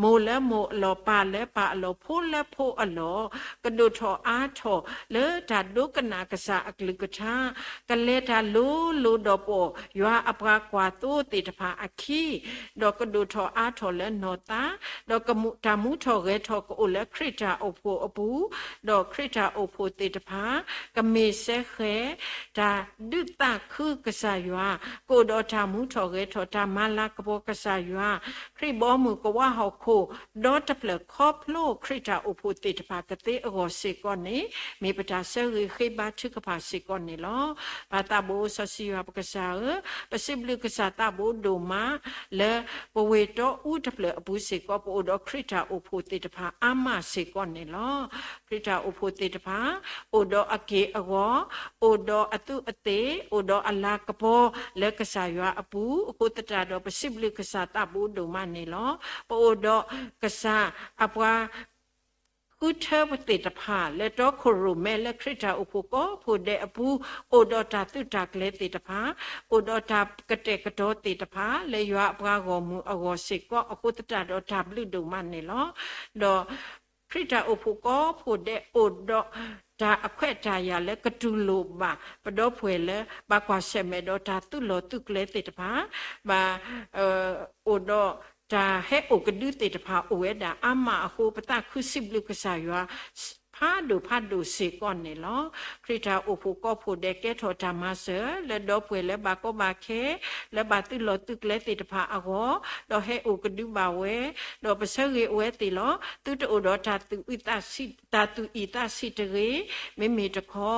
မိၢ်လၢမိၢ်အလီၢ်, ပၢ်လၢပၢ်အလီၢ်, ဖိလၢဖိအလီၢ်, ကဒိၣ်ထီၣ်အါထီၣ်လၢတၢ်ဒိကနၣ်ကစၢ်အကလုၢ်ကထါ, ကလဲၤတၢ်လိၤလိၤဒီး ပယွၤအပှၤကွၢ်သိသ့ၣ်တဖၣ်အခံ, ဒီးကဒိၣ်ထီၣ်အါထီၣ်လၢနီၢ်သး, ဒီးတၢ်မူထီၣ်ဂဲၤထီၣ်ကအိၣ်လၢခရံာ်တၢ်အိၣ်ဖှိၣ်အပူၤ, ဒီးခရံာ်တၢ်အိၣ်ဖှိၣ်သ့ၣ်တဖၣ် ကမ့ၢ်စဲဃဲၤ တၢ်ဒုးသးခုကစၢ်ယွၤ, ကအိၣ်ဒီးတၢ်မူထီၣ်ဂဲၤထီၣ် တၢ်မၤလၤကပီၤကစၢ်ယွၤ, ခရံာ်ဘီမုၢ်ကဝါဟီၣ်ခိၣ် ဒီတဖျၢၣ်ခီဖျိခရံာ်တၢ်အိၣ်ဖှိၣ်သ့ၣ်တဖၣ်ကသ့အဂီၢ်စ့ၢ်ကီးန့ၣ် မ့ၢ်ပတၢ်ဆၢဂ့ၤဃ့ဘါထုကဖၣ်စ့ၢ်ကီးန့ၣ်လီၤ. ပၢ်သးဘိစီဆှံယွၤပကစၢ်ဧၢ, ပစံးဘျုးကစၢ်သးဘိဒိၣ်မး လၢပဝ့ၢ်တီအူတဖျၢၣ်အပူၤစ့ၢ်ကီး ပအိၣ်ဒီးခရံာ်တၢ်အိၣ်ဖှိၣ်သ့ၣ်တဖၣ်အါမးစ့ၢ်ကီးန့ၣ်လီၤ. ခရံာ်တၢ်အိၣ်ဖှိၣ်သ့ၣ်တဖၣ် အိၣ်ဒီးအက့ၢ်အဂီၤ, အိၣ်ဒီးအသူးအသ့ၣ်, အိၣ်ဒီးအလၤကပီၤလၢကစၢ်ယွၤအပူၤ, အဃိသတးဒီး ပစံးဘျုးကစၢ်သးဘိဒိၣ်မးန့ၣ်လီၤ. ပအိၣ်ဒီးကစၢ်အပှၤ ဃုထၢသ့ၣ်တဖၣ် လၢတီခိၣ်ရိၣ်မဲလၢခရံာ်တၢ်အိၣ်ဖှိၣ်ကိးဖှိၣ်ဒဲးအပူၤ, အိၣ်ဒီးတၢ်သုးတၢ်ကျဲၤသ့ၣ်တဖၣ်, အိၣ်ဒီးတၢ်ကတဲာ်ကတီၤသ့ၣ်တဖၣ် လၢယွၤအပှၤဂီၢ်မုၢ်အဂီၢ်စ့ၢ်ကီး, အဃိသတးဒီးတၢ်ဘျုးဒိၣ်မးန့ၣ်လီၤ. ဒီး ခရံာ်တၢ်အိၣ်ဖှိၣ်ကိးဖှိၣ်ဒဲး အိၣ်ဒီးတၢ်အခွဲးတၢ်ယာ်လၢကတူၢ်လိာ်ဘၣ် ပဒီပုၢ်ဝဲၢ်လၢ ဘၣ်ကွၢ်ဆၢၣ်မဲာ်ဒီးတၢ်သုးလီၢ်သုးကျဲသ့ၣ်တဖၣ်, ဘၣ် အိၣ်ဒီးတၢ်ဟဲအိၣ်ကဒုသ့ၣ်တဖၣ်အိၣ်ဝဲဒၣ်အါမးအဃိ ပသးခုစံးဘျုးကစၢ်ယွၤ ဖးဒိၣ်ဖးဒိၣ်စ့ၢ်ကီးန့ၣ်လီၤ. ခရံာ်တၢ်အိၣ်ဖှိၣ်ကိးဖှိၣ်ဒဲး ကဲထီၣ်တၢ်မၤစၢၤ လၢဒီပုၢ်ဝဲၢ်လၢဘၣ်ကီဘၣ်ခဲ, လၢဘၣ်သုးလီၢ်သုးကျဲသ့ၣ်တဖၣ်အဂီၢ်, ဒီးဟဲအိၣ်ကဒုဘၣ်ဝဲ, ဒီးပဆၢဂ့ၤအဝဲသ့ၣ်လီၤ. သုတအိၣ်ဒီးတၢ်သူၣ်အုးသးဆံးတဂ့ၤ, မ့မ့ၢ်တခီ,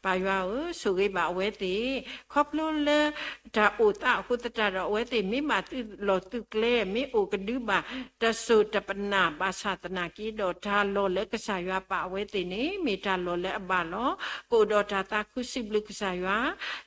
ပၢ်ယွၤဧၢ, ဆိၣ်ဂ့ၤဘၣ်အဝဲသ့ၣ်, ခီဖျိလၢ တၢ်အိၣ်သးအဃိသတးဒီး အဝဲသ့ၣ်မ့ၢ်ဘၣ်သုးလီၢ်သုးကျဲ, မ့ၢ်အိၣ်ကဒုဘၣ် တစိၤတပနၢ် ဘၣ်ဆၣ်သနာ်က့ဒီး တၢ်လီၢ်လၢကစၢ်ယွၤပာ်အဝဲသ့ၣ်န့ၣ် မ့ၢ်တၢ်လီၢ်လၢအဘၣ်လီၤ. ကအိၣ်ဒီးတၢ်သးခုစံးဘျုးကစၢ်ယွၤ,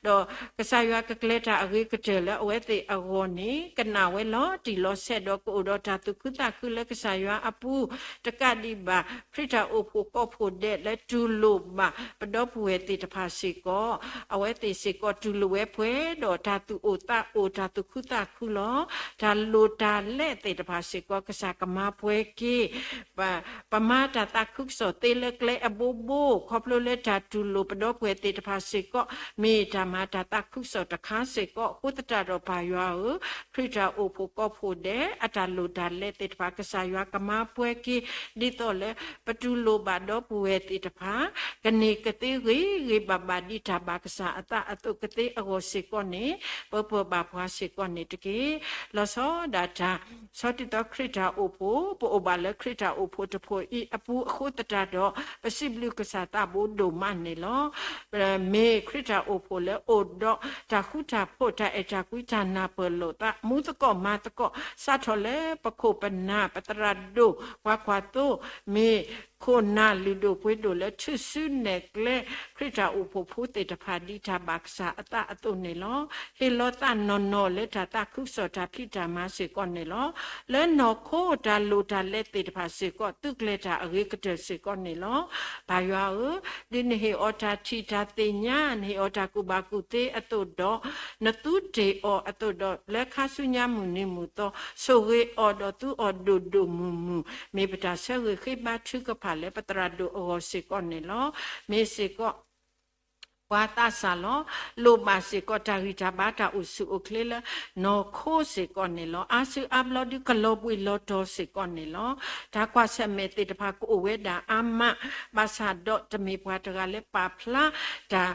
ဒီးကစၢ်ယွၤကကျဲၤတၢ်အဂ့ၤကတၢၢ်လၢအဝဲသ့ၣ်အဂီၢ်န့ၣ် ကနၣ်ဝဲလီၤတံၢ်လီၤဆဲးဒီး ကအိၣ်ဒီးတၢ်သူၣ်ခုသးခုလၢကစၢ်ယွၤအပူၤ, တကးဒံးဘၣ် ခရံာ်တၢ်အိၣ်ဖှိၣ်ကိးဖှိၣ်ဒဲးလၢတူၢ်လိာ်ဘၣ် ပဒီပုၢ်ဝဲၢ်သ့ၣ်တဖၣ်စ့ၢ်ကီး, အဝဲသ့ၣ်စ့ၢ်ကီးတူၢ်လိာ်ဝဲပှဲၤဒီးတၢ်သူၣ်အိၣ်သးအိၣ် တၢ်သူၣ်ခုသးခုလီၤ. တၢ်လိၣ်တၢ်လဲသ့ၣ်တဖၣ်စ့ၢ်ကီး ကစၢ်ကမၤပှဲၤက့ၤ ပမၤတၢ်သးခုကစီၣ်သ့လၢကျဲအဘိဘိ ခီဖျိလၢတၢ်တူၢ်လိာ်ပဒီပုၢ်ဝဲၢ်သ့ၣ်တဖၣ်စ့ၢ်ကီး မ့ၢ်တၢ်မၤတၢ်သးခုကစီၣ်တခါစ့ၢ်ကီး အဃိသတးဒီးပၢ်ယွၤဧၢ, ခရံာ်တၢ်အိၣ်ဖှိၣ်ကိးဖှိၣ်ဒဲး အတၢ်လိၣ်တၢ်လဲသ့ၣ်တဖၣ် ကစၢ်ယွၤကမၤပှဲၤက့ၤ ဒ်သိးလၢပတူၢ်လိာ်ဘၣ်ဒီပုၢ်ဝဲၢ်သ့ၣ်တဖၣ် ကန့ၢ်ကသ့ဂ့ၤဂ့ၤဘၣ်ဘၣ်ဒ်တၢ်ဘၣ်ကစၢ်အသးအသိးကသ့အဂီၢ်စ့ၢ်ကီးန့ၣ် ပၢပၢၢ်ဘၣ်ပှၤစ့ၢ်ကီးန့ၣ်တက့ၢ်. လီၤဆီဒၣ်တၢ် ဆီတံၢ်သီခရံာ်တၢ်အိၣ်ဖှိၣ် ပအိၣ်ဘၣ်လၢခရံာ်တၢ်အိၣ်ဖှိၣ်တဖှိၣ်အံၤအပူၤအဃိသတးဒီး ပစံးဘျုးကစၢ်သးဘိဒိၣ်မးန့ၣ်လီၤ. မ့ၢ်ခရံာ်တၢ်အိၣ်ဖှိၣ်လၢအိၣ်ဒီးတၢ်ဃူတၢ်ဖိး တၢ်အဲၣ်တၢ်ကွံ တၢ်နၢ်ပၢၢ်လိာ်သး မူသကိးမၤသကိး စးထီၣ်လၢပခိၣ်ပနၢ် ပသရၣ်ဒိၣ် ပှၤကွၢ်သိ မ့ၢ်ခိၣ်နၢ်လုၢ်ဒိၣ်ပှ့ၤဒိၣ်လၢထူၣ်စုနဲၣ်ကျဲ ခရံာ်တၢ်အိၣ်ဖှိၣ်ဖိသ့ၣ်တဖၣ် ဒ်တၢ်ဘၣ်ကစၢ်အသးအသိးန့ၣ်လီၤ. ဟ့ၣ်လီၤသးနီၢ်နီၢ်လၢတၢ်သးခုကစီၣ်တၢ်ဖံးတၢ်မၤစ့ၢ်ကီးန့ၣ်လီၤ. လၢနီၢ်ခိတၢ်လိၣ်တၢ်လဲသ့ၣ်တဖၣ်စ့ၢ်ကီး သုးကျဲၤတၢ်အဂ့ၤကတၢၢ်စ့ၢ်ကီးန့ၣ်လီၤ. ပၢ်ယွၤဧၢ, ဒ်နဟ့ၣ်အီၤတၢ်ထံၣ်တၢ်သ့ၣ်ညါ နဟ့ၣ်အီၤတၢ်ကူၣ်ဘၣ်ကူၣ်သ့အသိးဒီး နသူတ့ၢ်အီၤအသိးဒီး လၢခါဆူညါမုၢ်နံၤမုၢ်သီ ဆိၣ်ဂ့ၤအီၤဒီးသူအီၤဒိၣ်ဒိၣ်မုၢ်မုၢ် မ့ၢ်ပတၢ်ဆၢဂ့ၤဃ့ဘါထုကဖၣ်လၢပသရၣ်ဒိၣ်အဂီၢ်စ့ၢ်ကီးန့ၣ်လီၤ. မ့ၢ်စ့ၢ်ကီး ပှၤသးစၢ်လီၤ. လိၣ်ဘၣ်စ့ၢ်ကီးတၢ်ဂံၢ်တၢ်ဘါ တၢ်အိၣ်ဆူၣ်အိၣ်ချ့လၢနီၢ်ခိစ့ၢ်ကီးန့ၣ်လီၤ. အါစုအါဘျီဒုး ကလီၤဘှံးလီၤတီၤစ့ၢ်ကီးန့ၣ်လီၤ. တၢ်ကွၢ်ဆၢၣ်မဲာ်သ့ၣ်တဖၣ်ကအိၣ်ဝဲဒၣ်အါမး, ဘၣ်ဆၣ်ဒီးတမ့ၢ်ပှၤတဂၤလၢပာ်ဖျါ တၢ်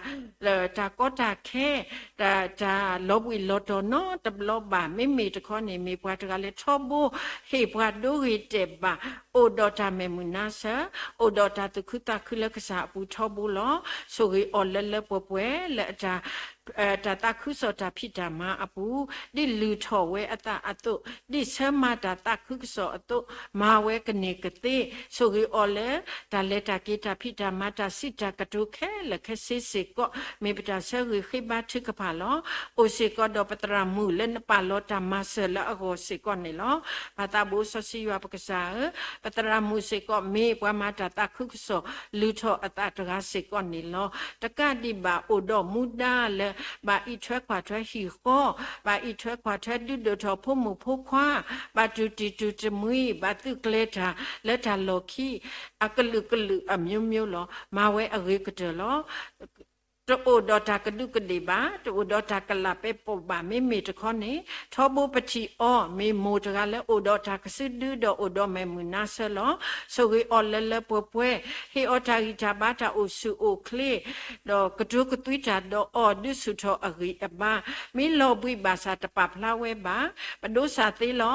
တၢ်ကီတၢ်ခဲ တၢ် တၢ်လီၤဘှံးလီၤတီၤနီတဘျီဘၣ်. မ့မ့ၢ်တခီန့ၣ် မ့ၢ်ပှၤတဂၤလၢထီဘိ ဟ့ၣ်ပှၤဒိဂ့ၤတဲာ်ဘၣ်, အိၣ်ဒီးတၢ်မဲာ်မုာ်နါစၢၤ, အိၣ်ဒီးတၢ်သူၣ်ခုသးခုလၢကစၢ်အပူၤထီဘိလီၤ. ဆိၣ်ဂ့ၤအီၤလၢလၢပှဲၤပှဲၤလၢအတၢ် တၢ်သးခုကစီၣ်တၢ်ဖံးတၢ်မၤအပူၤ, ဒ်လုၢ်ထီၣ်ဝဲအသးအသိး, ဒ်ဆၢမၤတၢ်သးခုကစီၣ်အသိး, မၤဝဲကန့ၢ်ကသ့, ဆိၣ်ဂ့ၤအီၤလၢ တၢ်လဲၤတၢ်က့ၤတၢ်ဖံးတၢ်မၤတၢ်စံးတၢ်ကတိၤခဲလၢာ်ခဲဆ့စ့ၢ်ကီး, မ့ၢ်ပတၢ်ဆၢဂ့ၤဃ့ဘါထုကဖၣ်လီၤ. အိၣ်စ့ၢ်ကီးဒီးပသရၣ်မုၣ်လၢနပာ်လီၤတၢ်မၤစၢၤလၢအဂီၢ်စ့ၢ်ကီးန့ၣ်လီၤ. ပၢ်သးဘိစီဆှံယွၤပကစၢ်ဧၢ, ပသရၣ်မုၣ်စ့ၢ်ကီးမ့ၢ်ပှၤမၤတၢ်သးခုကစီၣ် လုၢ်ထီၣ်အသးတဂၤစ့ၢ်ကီးန့ၣ်လီၤ. တကးဒံးဘၣ်အိၣ်ဒီးမူဒါလၢ ဘၣ်အံးထွဲကွၢ်ထွဲဟံၣ်ဃီ, ဘၣ်အံးထွဲကွၢ်ထွဲဒုးဒိၣ်ထီၣ်ဖိမုၣ်ဖိခွါ, ဘၣ်တူၢ်တံၢ်တူၢ်တမှံၤ, ဘၣ်သုးကျဲၤတၢ်လၢတၢ်လီၢ်ခံ အကလုာ်ကလုာ်အမျိုးမျိုးလီၤ. မၤဝဲအဂ့ၤကတၢၢ်လီၤ. တအိၣ်ဒီးတၢ်ကဒူးကဒ့ၣ်ဘၣ်, တအိၣ်ဒီးတၢ်ကလးပဲပိာ်ဘၣ်, မ့မ့ၢ်တခီန့ၣ် ထီဘိပထံၣ်အီၤမ့ၢ်မိၢ်တဂၤလၢအိၣ်ဒီးတၢ်ကစုဒုဒီးအိၣ်ဒီးမဲာ်မုာ်နါဆၢလီၤ. ဆိၣ်ဂ့ၤအီၤလၢလၢပှဲၤပှဲၤ, ဟ့ၣ်အီၤတၢ်ဂံၢ်တၢ်ဘါတၢ်အိၣ်ဆူၣ်အိၣ်ချ့ ဒီးကတိၤကသွံတၢ်ဒီးအီၤ ဒုးဆူၣ်ထီၣ်အဂံၢ်အဘါ, မ့ၢ်လီၤဘှံးဘၣ်ဆၣ်တပာ်ဖျါဝဲဘၣ်. ပဒိးစၢ်သ့လီၤ.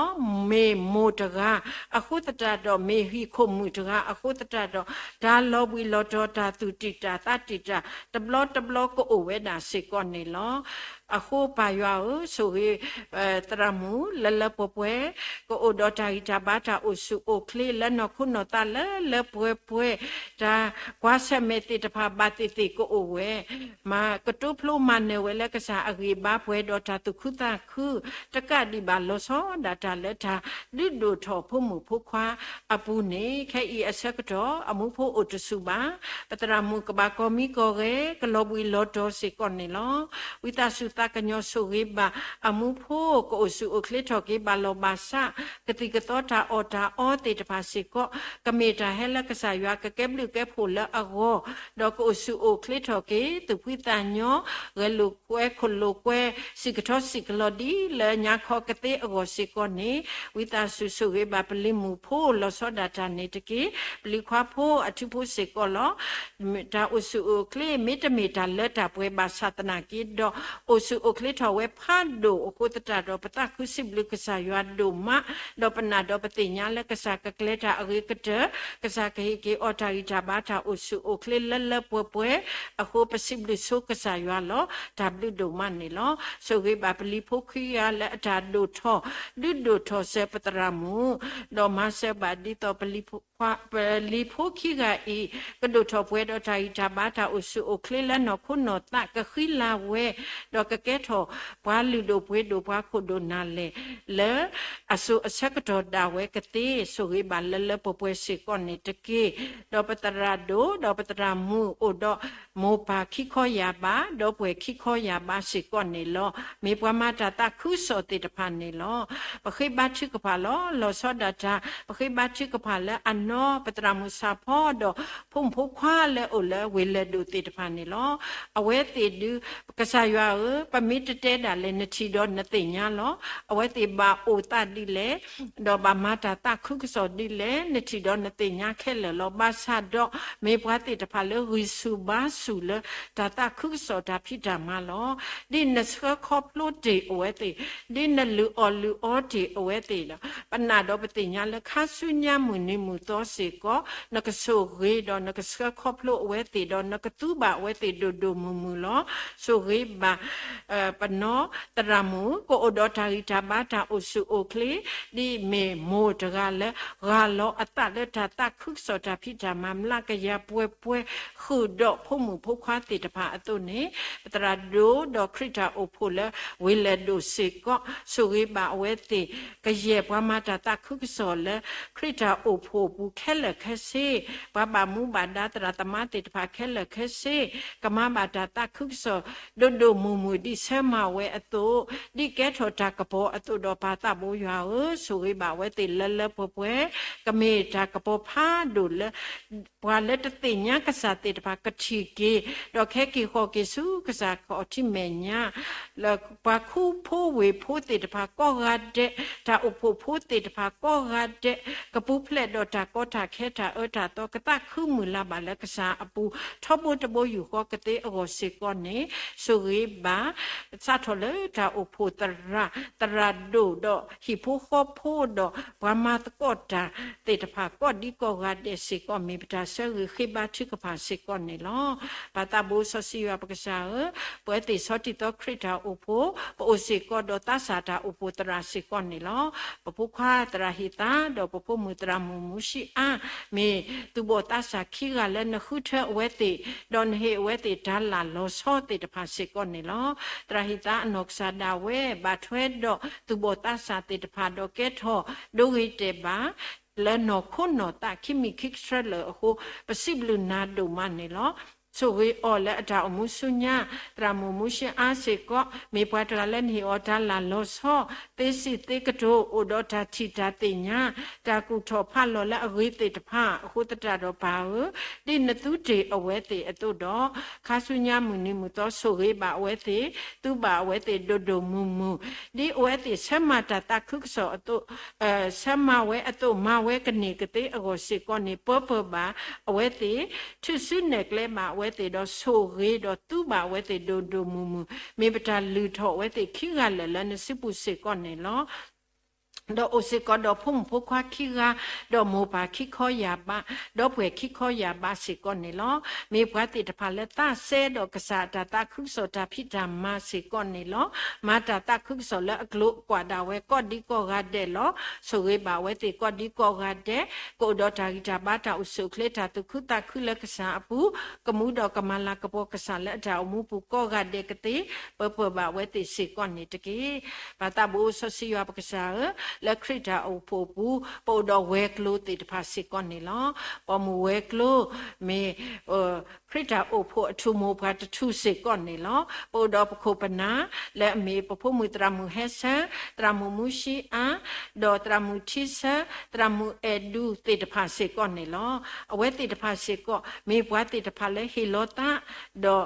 မ့ၢ်မိၢ်တဂၤအဃိသတးဒီး မ့ၢ်ဟံၣ်ခိၣ်မုၣ်တဂၤအဃိသတးဒီး တၢ်လီၤဘှံးလီၤတီၤ တၢ်သူၣ်တံၢ်တၢ်သးတံၢ်တၢ် တဘျီတဘျီကအိၣ်ဝဲဒၣ်စ့ၢ်ကီးန့ၣ်လီၤ. အဃိပၢ်ယွၤဧၢ, ဆိၣ်ဂ့ၤ သရၣ်မုၣ်လၢလၢပှဲၤပှဲၤ, ကအိၣ်ဒီးတၢ်ဂံၢ်တၢ်ဘါတၢ်အိၣ်ဆူၣ်အိၣ်ချ့လၢနီၢ်ခိနီၢ်သးလၢလၢပှဲၤပှဲၤ, တၢ်ကွၢ်ဆၢၣ်မဲာ်သ့ၣ်တဖၣ်ဘၣ်သ့ၣ်သ့ၣ်ကအိၣ်ဝဲ, မၤကတိဖျိမၤနၢၤဝဲလၢကစၢ်အဂံၢ်အဘါပှဲၤဒီးတၢ်သူၣ်ခုသးခု, တကးဒံးဘၣ်လီၤဆီဒၣ်တၢ်လၢတၢ်ဒုးဒိၣ်ထီၣ်ဖိမုၣ်ဖိခွါအပူၤန့ၣ်, ခဲအံၤအဆၢကတီၢ် အမူဖိအိၣ်တဆူၣ်ဘၣ်. ပသရၣ်မုၣ်ကဘၣ်ကီၤမံကီၤဂဲၤ ကလီၤဘှံးလီၤတီၤစ့ၢ်ကီးန့ၣ်လီၤ. ဝံသးစူၤသးကညီၤဆိၣ်ဂ့ၤဘၣ်အမူဖိ ကအိၣ်ဆူၣ်အိၣ်ချ့ထီၣ်က့ၤဘၣ်လီၤဘၣ်ဆၣ် ကသံၣ်ကသီတၢ်အီၣ်တၢ်အီသ့ၣ်တဖၣ်စ့ၢ်ကီး ကမ့ၢ်တၢ်ဟဲလၢကစၢ်ယွၤကကဲဘျုးကဲဖှိၣ်လၢအဂီၢ်, ဒီးကအိၣ်ဆူၣ်အိၣ်ချ့ထီၣ်က့ၤ သူၣ်ဖှံသးညီ, ဂဲၤလိာ်ကွဲခိၣ်လိာ်ကွဲ, စံၣ်ကထီစံၣ်ကလီဒ်လၢညါခီကသ့အဂီၢ်စ့ၢ်ကီးန့ၣ်, ဝံသးစူၤဆိၣ်ဂ့ၤဘၣ်ပလံၤမုၣ်ဖိလီၤဆီဒၣ်တၢ်န့ၣ်တက့ၢ်. ပလံၤခွါဖိအထူဖိစ့ၢ်ကီးလီၤ. တၢ်အိၣ်ဆူၣ်အိၣ်ချ့ မ့တမ့ၢ်တၢ်လၢတၢ်ပှဲၤဘၣ်ဆၣ်သနာ်က့ဒီး အိၣ်ဆူၣ်အိၣ်ချ့ထီၣ်ဝဲဖးဒိၣ်အဃိသတးဒီး ပသးခုစံးဘျုးကစၢ်ယွၤဒိၣ်မး, ဒီးပနာ်ဒီးပသ့ၣ်ညါလၢကစၢ်ကကျဲၤတၢ်အဂ့ၤကတၢၢ်, ကစၢ်ကဟ့ၣ်က့ၤအီၤတၢ်ဂံၢ်တၢ်ဘါတၢ်အိၣ်ဆူၣ်အိၣ်ချ့လၢလၢပှဲၤပှဲၤအဃိ ပစံးဘျုးဆိကစၢ်ယွၤလီၤ. တၢ်ဘျုးဒိၣ်မးန့ၣ်လီၤ. ဆိၣ်ဂ့ၤဘၣ်ပလံၤဖိခံဂၤလၢအတၢ်ဒိၣ်ထီၣ် ဒုးဒိၣ်ထီၣ်စၢၤပသရၣ်မုၣ်, ဒီးမၤစၢၤဘၣ်ဒ်သိးပ ပလံၤဖိခံဂၤအံၤ ကဒိၣ်ထီၣ်ပှဲၤဒီးတၢ်ဂံၢ်တၢ်ဘါတၢ်အိၣ်ဆူၣ်အိၣ်ချ့လၢနီၢ်ခိနီၢ်သးကဃံလၤဝဲ, ဒီးကကဲထီၣ်ပှၤလုၢ်ဒိၣ်ပှ့ၤဒိၣ်ပှၤခိၣ်ဒိၣ်နၢ်လဲၣ် လၢအစိၤအဆၢကတီၢ်ဒၣ်ဝဲကသ့ ဆိၣ်ဂ့ၤဘၣ်လၢလၢပှဲၤပှဲၤစ့ၢ်ကီးန့ၣ်တက့ၢ်. ဒီးပသရၣ်ဒိၣ် ဒီးပသရၣ်မုၣ်အိၣ်ဒီးမိၢ်ပၢ်ခံခီယၢ်ဘး ဒီပုၢ်ဝဲၢ်ခံခီယၢ်ဘးစ့ၢ်ကီးန့ၣ်လီၤ. မ့ၢ်ပှၤမၤတၢ်သးခုကစီၣ်သ့ၣ်တဖၣ်န့ၣ်လီၤ. ပဃ့ဘါထုကဖၣ်လီၤ. လီၤဆီဒၣ်တၢ် ပဃ့ဘါထုကဖၣ်လၢအနီၢ် ပသရၣ်မုၣ်ဆၣ်ဖီဒီး ဖိမုၣ်ဖိခွါလၢအိၣ်လၢဝ့ၢ်လဲၢ်ဒိၣ်သ့ၣ်တဖၣ်န့ၣ်လီၤ. အဝဲသ့ၣ်ဒုး ကစၢ်ယွၤဧၢ, ပမ့ၢ်တတဲဒၣ်လဲာ် နထံၣ်ဒီးနသ့ၣ်ညါလီၤ. အဝဲသ့ၣ်ဘၣ်အိၣ်သးဒ်လဲၣ် ဒီးဘၣ်မၤတၢ်သးခုကစီၣ်ဒ်လဲၣ် နထံၣ်ဒီးနသ့ၣ်ညါခဲလၢာ်လီၤ. ဘၣ်ဆၣ်ဒီး မ့ၢ်ပှၤသ့ၣ်တဖၣ်လၢဂံၢ်ဆူၣ်ဘါဆူၣ်လၢ တၢ်သးခုကစီၣ်တၢ်ဖံးတၢ်မၤလီၤ. ဒ်နဆှၢခီဖျိတ့ၢ်အဝဲသ့ၣ်, ဒ်နလုၢ်အီၣ်လုၢ်အီတ့ၢ်အဝဲသ့ၣ်ဒီး ပနာ်ဒီးပသ့ၣ်ညါလၢခါဆူညါမုၢ်နံၤမုၢ်သီစ့ၢ်ကီး နကဆိၣ်ဂ့ၤဒီးနကဆှၢခီဖျိအဝဲသ့ၣ်ဒီး နကသူဘၣ်အဝဲသ့ၣ်ဒိၣ်ဒိၣ်မုၢ်မုၢ်လီၤ. ဆိၣ်ဂ့ၤဘၣ် ပနီၢ်သရၣ်မုၣ် ကအိၣ်ဒီးတၢ်ဂံၢ်တၢ်ဘါတၢ်အိၣ်ဆူၣ်အိၣ်ချ့ ဒ်မ့ၢ်မိၢ်တဂၤလၢ ဂၢ်လီၤအသးလၢတၢ်သးခုကစီၣ်တၢ်ဖံးတၢ်မၤ မျးကယၤပှဲၤပှဲၤ ဃုာ်ဒီးဖိမုၣ်ဖိခွါသ့ၣ်တဖၣ်အသိးန့ၣ်, ပသရၣ်ဒိၣ်ဒီးခရံာ်တၢ်အိၣ်ဖှိၣ်လၢဝ့ၢ်လဲၢ်ဒိၣ်စ့ၢ်ကီး ဆိၣ်ဂ့ၤဘၣ်အဝဲသ့ၣ် ကယဲၢ်ပှၤမၤတၢ်သးခုကစီၣ်လၢ ခရံာ်တၢ်အိၣ်ဖှိၣ်အပူၤခဲလၢာ်ခဲဆ့, ပှၤဘၣ်မူဘၣ်ဒါသရၣ်သမါသ့ၣ်တဖၣ်ခဲလၢာ်ခဲဆ့ ကမၤဘၣ်တၢ်သးခုကစီၣ် ဒိၣ်ဒိၣ်မုၢ်မုၢ် ဒ်ဆၢမၤဝဲအသိး, ဒ်ကဲထီၣ်တၢ်ကပီၤအသိးဒီး ပၢ်သးဘိယွၤဧၢ, ဆိၣ်ဂ့ၤဘၣ်အဝဲသ့ၣ်လၢလၢပှဲၤပှဲၤ, ကမ့ၢ်တၢ်ကပီၤဖးဒိၣ်လၢ ပှၤလၢတသ့ၣ်ညါကစၢ်သ့ၣ်တဖၣ်ကထံၣ်က့ၤ, ဒီးကဟဲက့ၤဃီၤက့ၤဆူကစၢ်ခီၣ်ထံးမဲာ်ညါ, လၢပှၤခူဖိဝ့ၢ်ဖိသ့ၣ်တဖၣ်ကိးဂၤဒဲး, တၢ်အိၣ်ဖှိၣ်ဖိသ့ၣ်တဖၣ်ကိးဂၤဒဲး, ကပူၤဖျဲးဒီးတၢ် ကီတၢ်ခဲတၢ်အၢတၢ်သီ ကသးခုမုၢ်လၢ်ဘၣ်လၢကစၢ်အပူၤ ထီဘိတဘိယူၢ်ဃီကသ့အဂီၢ်စ့ၢ်ကီးန့ၣ် ဆိၣ်ဂ့ၤဘၣ် စးထီၣ်လၢတၢ်အိၣ်ဖှိၣ်သရၣ်, သရၣ်ဒိၣ်ဒီးဟံၣ်ဖိဃီဖိဒီး ပှၤမၤသကိးတၢ်သ့ၣ်တဖၣ် ကိးဒံကိးဂၤဒဲးစ့ၢ်ကီး မ့ၢ်ပတၢ်ဆၢဂ့ၤဃ့ဘါထုကဖၣ်စ့ၢ်ကီးန့ၣ်လီၤ. ပၢ်သးဘိစီဆှံယွၤပကစၢ်ဧၢ, ပဝဲသ့ၣ်ဆီထံသီခရံာ်တၢ်အိၣ်ဖှိၣ် ပအိၣ်စ့ၢ်ကီးဒီးသးစၢ်တၢ်အိၣ်ဖှိၣ်သရၣ်စ့ၢ်ကီးန့ၣ်လီၤ. ပဖိခွါသရၣ်ဟ့ၣ်သါ ဒီးပဖိမုၣ်သရၣ်မုၣ်မူၡံအါ မ့ၢ်သူၣ်ဘီၣ်သးစၢ်ခံဂၤလၢနဃုထၢအဝဲသ့ၣ် ဒီးနဟ့ၣ်အဝဲသ့ၣ်တၢ်လၢ်လီၤဆီသ့ၣ်တဖၣ်စ့ၢ်ကီးန့ၣ်လီၤ. သရၣ်ဟ့ၣ်သါအနီၢ်ကစၢ်ဒၣ်ဝဲ ဘၣ်ထွဲဒီးသူၣ်ဘီၣ်သးစၢ်သ့ၣ်တဖၣ် ဒီးကဲထီၣ်ဒိဂ့ၤတဲာ်ဘၣ် လၢနီၢ်ခိနီၢ်သး ခံမံၤခံကတြၢလၢာ်အဃိ ပစံးဘျုးနၤဒိၣ်မးန့ၣ်လီၤ. ဆိၣ်ဂ့ၤအီၤလၢအတၢ်အိၣ်မူဆူညါ, သရၣ်မုၣ်မူၡံအါစ့ၢ်ကီး မ့ၢ်ပှၤတဂၤလၢနဟ့ၣ်အီၤတၢ်လၢ်လီၤဆီ သ့စံးသ့ကတိၤ အိၣ်ဒီးတၢ်ထံၣ်တၢ်သ့ၣ်ညါ တၢ်ကူၣ်ထီၣ်ဖးလီၤလၢအဂ့ၤသ့ၣ်တဖၣ် အဃိသတးဒီးပၢ်ဧၢ, ဒ်နသူတ့ၢ်အဝဲသ့ၣ်အသိးဒီး ခါဆူညါမုၢ်နံၤမုၢ်သီ ဆိၣ်ဂ့ၤဘၣ်အဝဲသ့ၣ်, သူဘၣ်အဝဲသ့ၣ်ဒိၣ်ဒိၣ်မုၢ်မုၢ်, ဒ်အဝဲသ့ၣ်ဆၢမၤတၢ်သးခုကစီၣ်အသိး ဆၢမၤဝဲအသိး မၤဝဲကန့ၢ်ကသ့အဂီၢ်စ့ၢ်ကီးန့ၣ် ပၢပၢၢ်ဘၣ်အဝဲသ့ၣ်, ထုးစုနဲၣ်ကျဲဘၣ်အဝဲသ့ၣ်ဒီး ဆိၣ်ဂ့ၤဒီးသူဘၣ်အဝဲသ့ၣ်ဒိၣ်ဒိၣ်မုၢ်မုၢ်, မ့ၢ်ပတၢ်လုၢ်ထီၣ်အဝဲသ့ၣ်ခံဂၤလၢာ်လၢနစုပူၤစ့ၢ်ကီးန့ၣ်လီၤ. ဒီးအိၣ်စ့ၢ်ကီးဒီးဖိမုၣ်ဖိခွါခံဂၤ, ဒီးမိၢ်ပၢ်ခံခီယၢ်ဘး, ဒီပုၢ်ဝဲၢ်ခံခီယၢ်ဘးစ့ၢ်ကီးန့ၣ်လီၤ. မ့ၢ်ပှၤသ့ၣ်တဖၣ်လၢသးစဲဒီးကစၢ်အတၢ်သးခုကစီၣ်တၢ်ဖံးတၢ်မၤစ့ၢ်ကီးန့ၣ်လီၤ. မၤတၢ်သးခုကစီၣ်လၢအကျိၤအကွာ်ဒၣ်ဝဲကိးဒံကိးဂၤဒဲးလီၤ. ဆိၣ်ဂ့ၤဘၣ်အဝဲသ့ၣ်ကိးဒံကိးဂၤဒဲး, ကအိၣ်ဒီးတၢ်ဂံၢ်တၢ်ဘါတၢ်အိၣ်ဆူၣ်အိၣ်ချ့တၢ်သူၣ်ခုသးခုလၢကစၢ်အပူၤ, ကမူဒီးကမၤလၤကပီၤကစၢ်လၢအတၢ်အိၣ်မူပူၤကိးဂၤဒဲးကသ့, ပၢပၢၢ်ဘၣ်အဝဲသ့ၣ်စ့ၢ်ကီးန့ၣ်တက့ၢ်. ပၢ်သးဘိစီဆှံယွၤပကစၢ်ဧၢ, လၢခရံာ်တၢ်အိၣ်ဖှိၣ်အပူၤ ပအိၣ်ဒီးဝဲၤကျိၤသ့ၣ်တဖၣ်စ့ၢ်ကီးန့ၣ်လီၤ. ပိာ်မုၣ်ဝဲၤကျိၤ မ့ၢ် ခရံာ်တၢ်အိၣ်ဖှိၣ်အထူၣ်မိၢ်ပှၢ်တထူၣ်စ့ၢ်ကီးန့ၣ်လီၤ. ပအိၣ်ဒီးပခိၣ်ပနၢ် လၢအမ့ၢ်ပဖိမုၣ်သရၣ်မုၣ်ဟဲဆၢ, သရၣ်မုၣ်မူၡံအါ, ဒီးသရၣ်မုၣ်ထံဆၢ, သရၣ်မုၣ်အဲၣ်ဒူသ့ၣ်တဖၣ်စ့ၢ်ကီးန့ၣ်လီၤ. အဝဲသ့ၣ်တဖၣ်စ့ၢ်ကီး မ့ၢ်ပှၤသ့ၣ်တဖၣ်လၢဟ့ၣ်လီၤသး ဒီး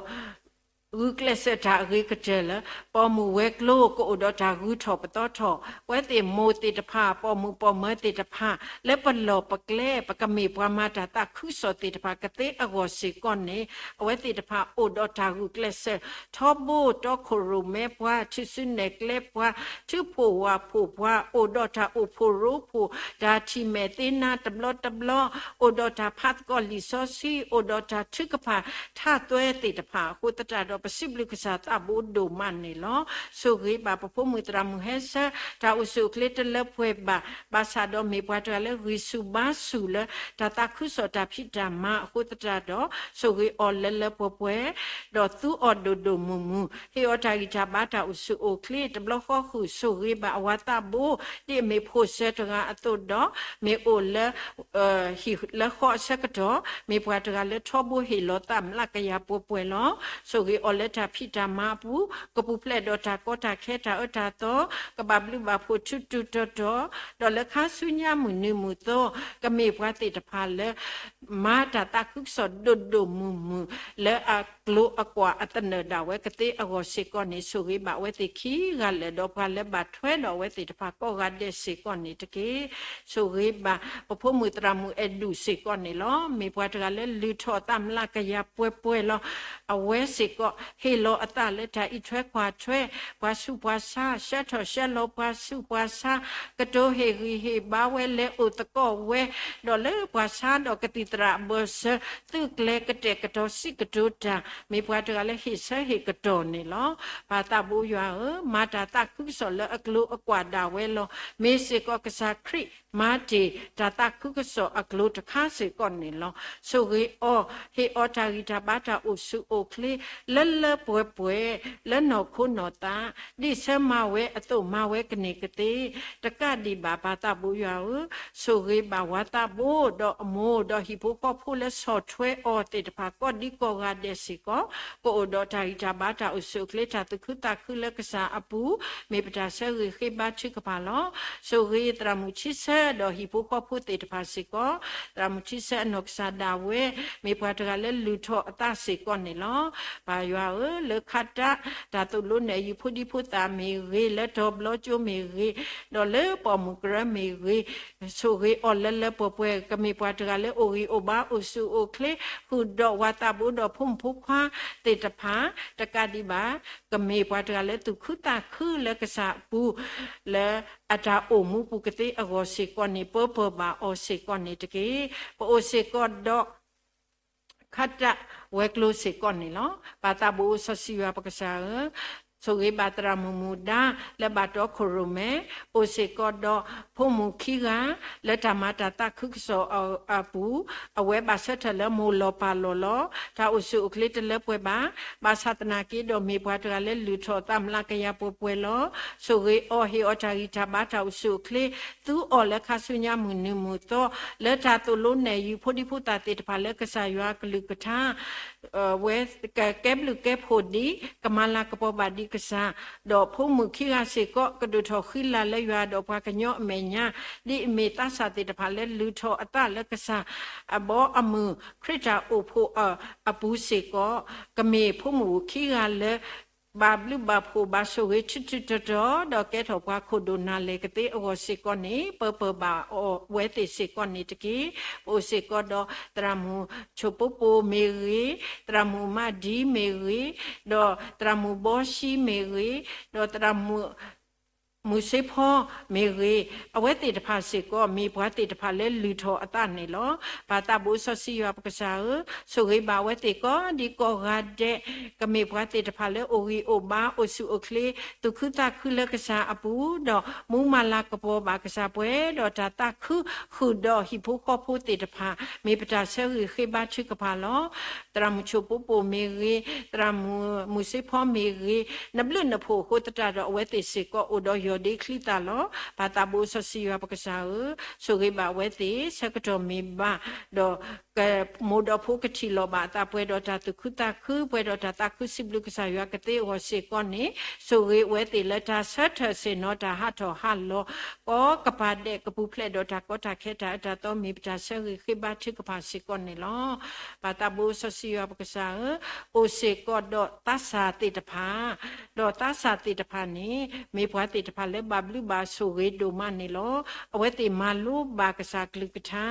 ဂုာ်ကျဲးစၢးတၢ်အဂ့ၤကတၢၢ်လၢ ပိာ်မုၣ်ဝဲၤကျိၤကအိၣ်ဒီးတၢ်ဂုၤထီၣ်ပသီထီၣ်, ပဝဲသ့ၣ်မိၢ်သ့ၣ်တဖၣ် ပိာ်မုၣ်ပိာ်မၢၤသ့ၣ်တဖၣ် လၢပလီၢ်ပကျဲ ပကမ့ၢ်ပှၤမၤတၢ်သးခုကစီၣ်သ့ၣ်တဖၣ်ကသ့အဂီၢ်စ့ၢ်ကီးန့ၣ် အဝဲသ့ၣ်တဖၣ်အိၣ်ဒီးတၢ်ဂုာ်ကျဲးစၢး ထီဘိတီခိၣ်ရိၣ်မဲပှၤ ထုးစုနဲၣ်ကျဲပှၤ ထုးဖှိၣ်ဝၣ်ဖှိၣ်ပှၤ အိၣ်ဒီးတၢ်အိၣ်ဖှိၣ်ရိဖှိၣ် တၢ်ထံၣ်မဲာ်သ့နါတဘျီတဘျီ အိၣ်ဒီးတၢ်ဖးသကိးလံာ်စီဆှံ အိၣ်ဒီးတၢ်ထုကဖၣ်ထးသွဲသ့ၣ်တဖၣ်အဃိသတးဒီး ပစံးဘျုးကစၢ်သးဘိဒိၣ်မးန့ၣ်လီၤ. ဆိၣ်ဂ့ၤဘၣ်ပဖိမုၣ်သရၣ်မုၣ်ဟဲဆၢ တၢ်အိၣ်ဆူၣ်အိၣ်ချ့တလၢပှဲၤဘၣ် ဘၣ်ဆၣ်ဒီးမ့ၢ်ပှၤတဂၤလၢဂံၢ်ဆူၣ်ဘါဆူၣ်လၢ တၢ်သးခုကစီၣ်တၢ်ဖံးတၢ်မၤအဃိသတးဒီး ဆိၣ်ဂ့ၤအီၤလၢလၢပှဲၤပှဲၤ ဒီးသူအီၤဒိၣ်ဒိၣ်မုၢ်မုၢ် ဟ့ၣ်အီၤတၢ်ဂံၢ်တၢ်ဘါတၢ်အိၣ်ဆူၣ်အိၣ်ချ့ တဘျီဃီဃုာ် ဆိၣ်ဂ့ၤဘၣ်အဝၤသးဘိ ဒ်အမ့ၢ်ဖိၣ်စၢၤတဂၤအသိးဒီး မ့ၢ်အိၣ်လၢ ဟံၣ်လၢဃီအဆၢကတီၢ် မ့ၢ်ပှၤတဂၤလၢထီဘိဟ့ၣ်လီၤသးမျးကယၤပှဲၤပှဲၤလီၤ. ဆိၣ်ဂ့ၤအီၤလၢတၢ်ဖံးတၢ်မၤအပူၤ ကပူၤဖျဲးဒီးတၢ်ကီတၢ်ခဲတၢ်အၢတၢ်သီ ကဘၣ်ဘျုးဘၣ်ဖှိၣ်ထူးထူးတီၤတီၤ ဒီးလၢခါဆူညါမုၢ်နံၤမုၢ်သီ ကမ့ၢ်ပှၤသ့ၣ်တဖၣ်လၢ မၤတၢ်သးခုကစီၣ်ဒိၣ်ဒိၣ်မုၢ်မုၢ် လၢအကျိၤအကွာ်အသနၢၣ်ဒၣ်ဝဲကသ့အဂီၢ်စ့ၢ်ကီးန့ၣ် ဆိၣ်ဂ့ၤဘၣ်အဝဲသ့ၣ်ခံဂၤလၢာ်ဒီးပှၤလၢဘၣ်ထွဲဒီးအဝဲသ့ၣ်တဖၣ်ကိးဂၤဒဲးစ့ၢ်ကီးန့ၣ်တက့ၢ်. ဆိၣ်ဂ့ၤဘၣ်ပဖိမုၣ်သရၣ်မုၣ်အဲၣ်ဒူၣ်စ့ၢ်ကီးန့ၣ်လီၤ. မ့ၢ်ပှၤတဂၤလၢလုၢ်ထီၣ်သးမျးကယၤပှဲၤပှဲၤလီၤ. အဝဲစ့ၢ်ကီး ဟ့ၣ်လီၤအသးလၢတၢ်အံးထွဲကွၢ်ထွဲ ပှၤဆူးပှၤဆါ ဆှၢထီၣ်ဆှၢလီၤပှၤဆူးပှၤဆါ ကတိၤဟ့ၣ်ဂံၢ်ဟ့ၣ်ဘါဝဲလဲၤအိၣ်သကိးဝဲ ဒီးလၢပှၤဆါဒီးကသံၣ်သရၣ်အဘၢၣ်စၢၤ သုးကျဲၤကတဲာ်ကတီၤစံးကတိၤတၢ် မ့ၢ်ပှၤတဂၤလၢဟ့ၣ်ဆၢဟ့ၣ်ကတီၤန့ၣ်လီၤ. ပၢ်သးဘိယွၤဧၢ, မၤတၢ်သးခုကစီၣ်လၢအကျိၤအကွာ်ဒၣ်ဝဲလီၤ. မ့ၢ်စ့ၢ်ကီးကစၢ်ခရံာ် မၤတ့ၢ်တၢ်သးခုကစီၣ်အကျိၤတခါစ့ၢ်ကီးန့ၣ်လီၤ. ဆိၣ်ဂ့ၤအီၤ, ဟ့ၣ်အီၤတၢ်ဂံၢ်တၢ်ဘါတၢ်အိၣ်ဆူၣ်အိၣ်ချ့ လၢလၢပှဲၤပှဲၤ လၢနီၢ်ခိနီၢ်သး ဒ်ဆၢမၤဝဲအသိး မၤဝဲကန့ၢ်ကသ့ တကးဒံးဘၣ် ပၢ်သးဘိယွၤဧၢ, ဆိၣ်ဂ့ၤဘၣ်ဝၤသးဘိ ဒီးအမိၢ် ဒီးဟံၣ်ဖိဃီဖိလၢဆီၣ်ထွဲအီၤသ့ၣ်တဖၣ် ကိးဒံကိးဂၤဒဲးစ့ၢ်ကီး ကအိၣ်ဒီးတၢ်ဂံၢ်တၢ်ဘါ တၢ်အိၣ်ဆူၣ်အိၣ်ချ့ တၢ်သူၣ်ခုသးခုလၢကစၢ်အပူၤ, မ့ၢ်ပတၢ်ဆၢဂ့ၤဃ့ဘါထုကဖၣ်လီၤ. ဆိၣ်ဂ့ၤသရၣ်မုၣ်ဆံဆၢဒီးဟံၣ်ဖိဃီဖိသ့ၣ်တဖၣ်စ့ၢ်ကီး, သရၣ်မုၣ်ဆံဆၢအနီၢ်ကစၢ်ဒၣ်ဝဲ မ့ၢ်ပှၤတဂၤလၢလုၢ်ထီၣ်အသးစ့ၢ်ကီးန့ၣ်လီၤ. ပၢ်ယွၤဧၢ, လၢခါတၢ် တၢ်သိၣ်လိနဲၣ်ယုၤဖိဒံဖိသၣ်မ့ၢ်ဂ့ၤ, လၢတီၤဘျီကၠိမ့ၢ်ဂ့ၤ, ဒီးလၢပိာ်မုၣ်ကရၢမ့ၢ်ဂ့ၤ, ဆိၣ်ဂ့ၤအီၤလၢလၢပှဲၤပှဲၤ, ကမ့ၢ်ပှၤတဂၤလၢအိၣ်ဂံၢ်အိၣ်ဘါ အိၣ်ဆူၣ်အိၣ်ချ့, ဃုာ်ဒီးဝၤသးဘိဒီးဖိမုၣ်ဖိခွါသ့ၣ်တဖၣ်, တကးဒံးဘၣ် ကမ့ၢ်ပှၤတဂၤလၢသူၣ်ခုသးခုလၢကစၢ်အပူၤ, လၢအတၢ်အိၣ်မူပူၤကသ့အဂီၢ်စ့ၢ်ကီးန့ၣ် ပၢပၢၢ်ဘၣ်အီၤစ့ၢ်ကီးန့ၣ်တက့ၢ်. ပအိၣ်စ့ၢ်ကီးဒီး ခါတၢ်ဝဲၤကျိၤစ့ၢ်ကီးန့ၣ်လီၤ. ပၢ်သးဘိစီဆှံယွၤပကစၢ်ဧၢ, ဆိၣ်ဂ့ၤဘၣ်သရၣ်မုၣ်မုၢ်ဒါ လၢဘၣ်တီခိၣ်ရိၣ်မဲ, အိၣ်စ့ၢ်ကီးဒီးဖိမုၣ်ခံဂၤ လၢတၢ်မၤတၢ်သးခုကစီၣ်အပူၤ, အဝဲဘၣ်ဆၢထၢၣ်လၢမိၢ်လီၤပၢ်လီၤလီၤ, တၢ်အိၣ်ဆူၣ်အိၣ်ချ့တလၢပှဲၤဘၣ်, ဘၣ်ဆၣ်သနာ်က့ဒီးမ့ၢ်ပှၤတဂၤလၢလုၢ်ထီၣ်အသးမျးကယၤပှဲၤပှဲၤလီၤ. ဆိၣ်ဂ့ၤအီၤ ဟ့ၣ်အီၤတၢ်ဂံၢ်တၢ်ဘါ တၢ်အိၣ်ဆူၣ်အိၣ်ချ့, သူအီၤလၢခါဆူညါမုၢ်နံၤမုၢ်သီ, လၢတၢ်သိၣ်လိနဲၣ်ယုၤဖိဒံဖိသၣ်သ့ၣ်တဖၣ်လၢကစၢ်ယွၤကလုၢ်ကထါ ဝဲကကဲဘျုးကဲဖှိၣ်ဒံး ကမၤလၤကပီၤဘၣ်ဒံးကစၢ်, ဒီးဖိမုၣ်ခံဂၤစ့ၢ်ကီး ကဒိၣ်ထီၣ်ဃံလၤလၢယွၤဒီးပှၤကညီအမဲာ်ညါ, ဒ်အမ့ၢ်သးစၢ်သ့ၣ်တဖၣ်လၢလုၢ်ထီၣ်အသးလၢကစၢ်အဘီအမုၢ် ခရံာ်တၢ်အိၣ်ဖှိၣ်အပူၤစ့ၢ်ကီး, ကမ့ၢ်ဖိမုၣ်ခံဂၤလၢ ဘၣ်ဘျုးဘၣ်ဖှိၣ်ဘၣ်ဆိၣ်ဂ့ၤထူးထူးတီၤတီၤ, ဒီးကဲထီၣ်ပှၤခိၣ်ဒိၣ်နၢ်လဲၢ်ကသ့အဂီၢ်စ့ၢ်ကီးန့ၣ် ပၢပၢၢ်ဘၣ်အီၤဝဲသ့ၣ်စ့ၢ်ကီးန့ၣ်တက့ၢ်. ပအိၣ်စ့ၢ်ကီးဒီးသရၣ်မုၣ်ဆိၣ်ပိပိမ့ၢ်ဂ့ၤ, သရၣ်မုၣ်မၣ်ဒံမ့ၢ်ဂ့ၤ, ဒီးသရၣ်မုၣ်ဘီၡံမ့ၢ်ဂ့ၤ, ဒီးသရၣ်မုၣ် မုၢ်စ့ဖီမ့ၢ်ဂ့ၤ, အဝဲသ့ၣ်တဖၣ်စ့ၢ်ကီး မ့ၢ်ပှၤသ့ၣ်တဖၣ်လၢလုၢ်ထီၣ်အသးန့ၣ်လီၤ. ပၢ်သးဘိစီဆှံယွၤပကစၢ်ဧၢ, ဆိၣ်ဂ့ၤဘၣ်အဝဲသ့ၣ်ကိးဒံကိးဂၤဒဲး, ကမ့ၢ်ပှၤသ့ၣ်တဖၣ်လၢအိၣ်ဂံၢ်အိၣ်ဘါ အိၣ်ဆူၣ်အိၣ်ချ့, သူၣ်ခုသးခုလၢကစၢ်အပူၤ, ဒီးမူမၤလၤကပီၤဘၣ်ကစၢ်ပှဲၤဒီးတၢ်သးခု, ဃုာ်ဒီးဟံၣ်ဖိဃီဖိသ့ၣ်တဖၣ် မ့ၢ်ပတၢ်ဆၢဂ့ၤဃ့ဘါထုကဖၣ်လီၤ. သရၣ်မုၣ်ဆိၣ်ပိပိမ့ၢ်ဂ့ၤ, သရၣ်မုၣ်မုၢ်စ့ဖီမ့ၢ်ဂ့ၤ, နဘျုးနဖှိၣ်အဃိသတးဒီး အဝဲသ့ၣ်စ့ၢ်ကီးအိၣ်ဒီးယီၢ်ဒ့ချံသၣ်လီၤ. ပၢ်သးဘိစီဆှံယွၤပကစၢ်ဧၢ, ဆိၣ်ဂ့ၤဘၣ်အဝဲသ့ၣ် ဆၢကတီၢ်မ့ၢ်ဘၣ်, ဒီး ကမိၢ်ဒီးဖိကထံၣ်လိာ်ဘၣ်အသးပှဲၤဒီးတၢ်သူၣ်ခုသးခု, ပှဲၤဒီးတၢ်သးခုစံးဘျုးကစၢ်ယွၤကသ့အဂီၢ်စ့ၢ်ကီးန့ၣ်, ဆိၣ်ဂ့ၤအဝဲသ့ၣ်လၢတၢ်ဆၢထၢၣ်ဆ့ၣ်နီၤတၢ်ဟးထီၣ်ဟးလီၤ, ကိးကပၤဒဲးကပူၤဖျဲးဒီးတၢ်ကီတၢ်ခဲတၢ်အၢတၢ်သီ မ့ၢ်ပတၢ်ဆၢဂ့ၤဃ့ဘါထုကဖၣ်စ့ၢ်ကီးန့ၣ်လီၤ. ပၢ်သးဘိစီဆှံယွၤပကစၢ်ဧၢ, အိၣ်စ့ၢ်ကီးဒီးသးစၢ်သ့ၣ်တဖၣ်, ဒီးသးစၢ်သ့ၣ်တဖၣ်န့ၣ် မ့ၢ်ပှၤသ့ၣ်တဖၣ်လၢဘၣ်ဘျုးဘၣ်ဆိၣ်ဂ့ၤဒိၣ်မးန့ၣ်လီၤ. အဝဲသ့ၣ်မၤလိဘၣ်ကစၢ်ကလုၢ်ကထါ,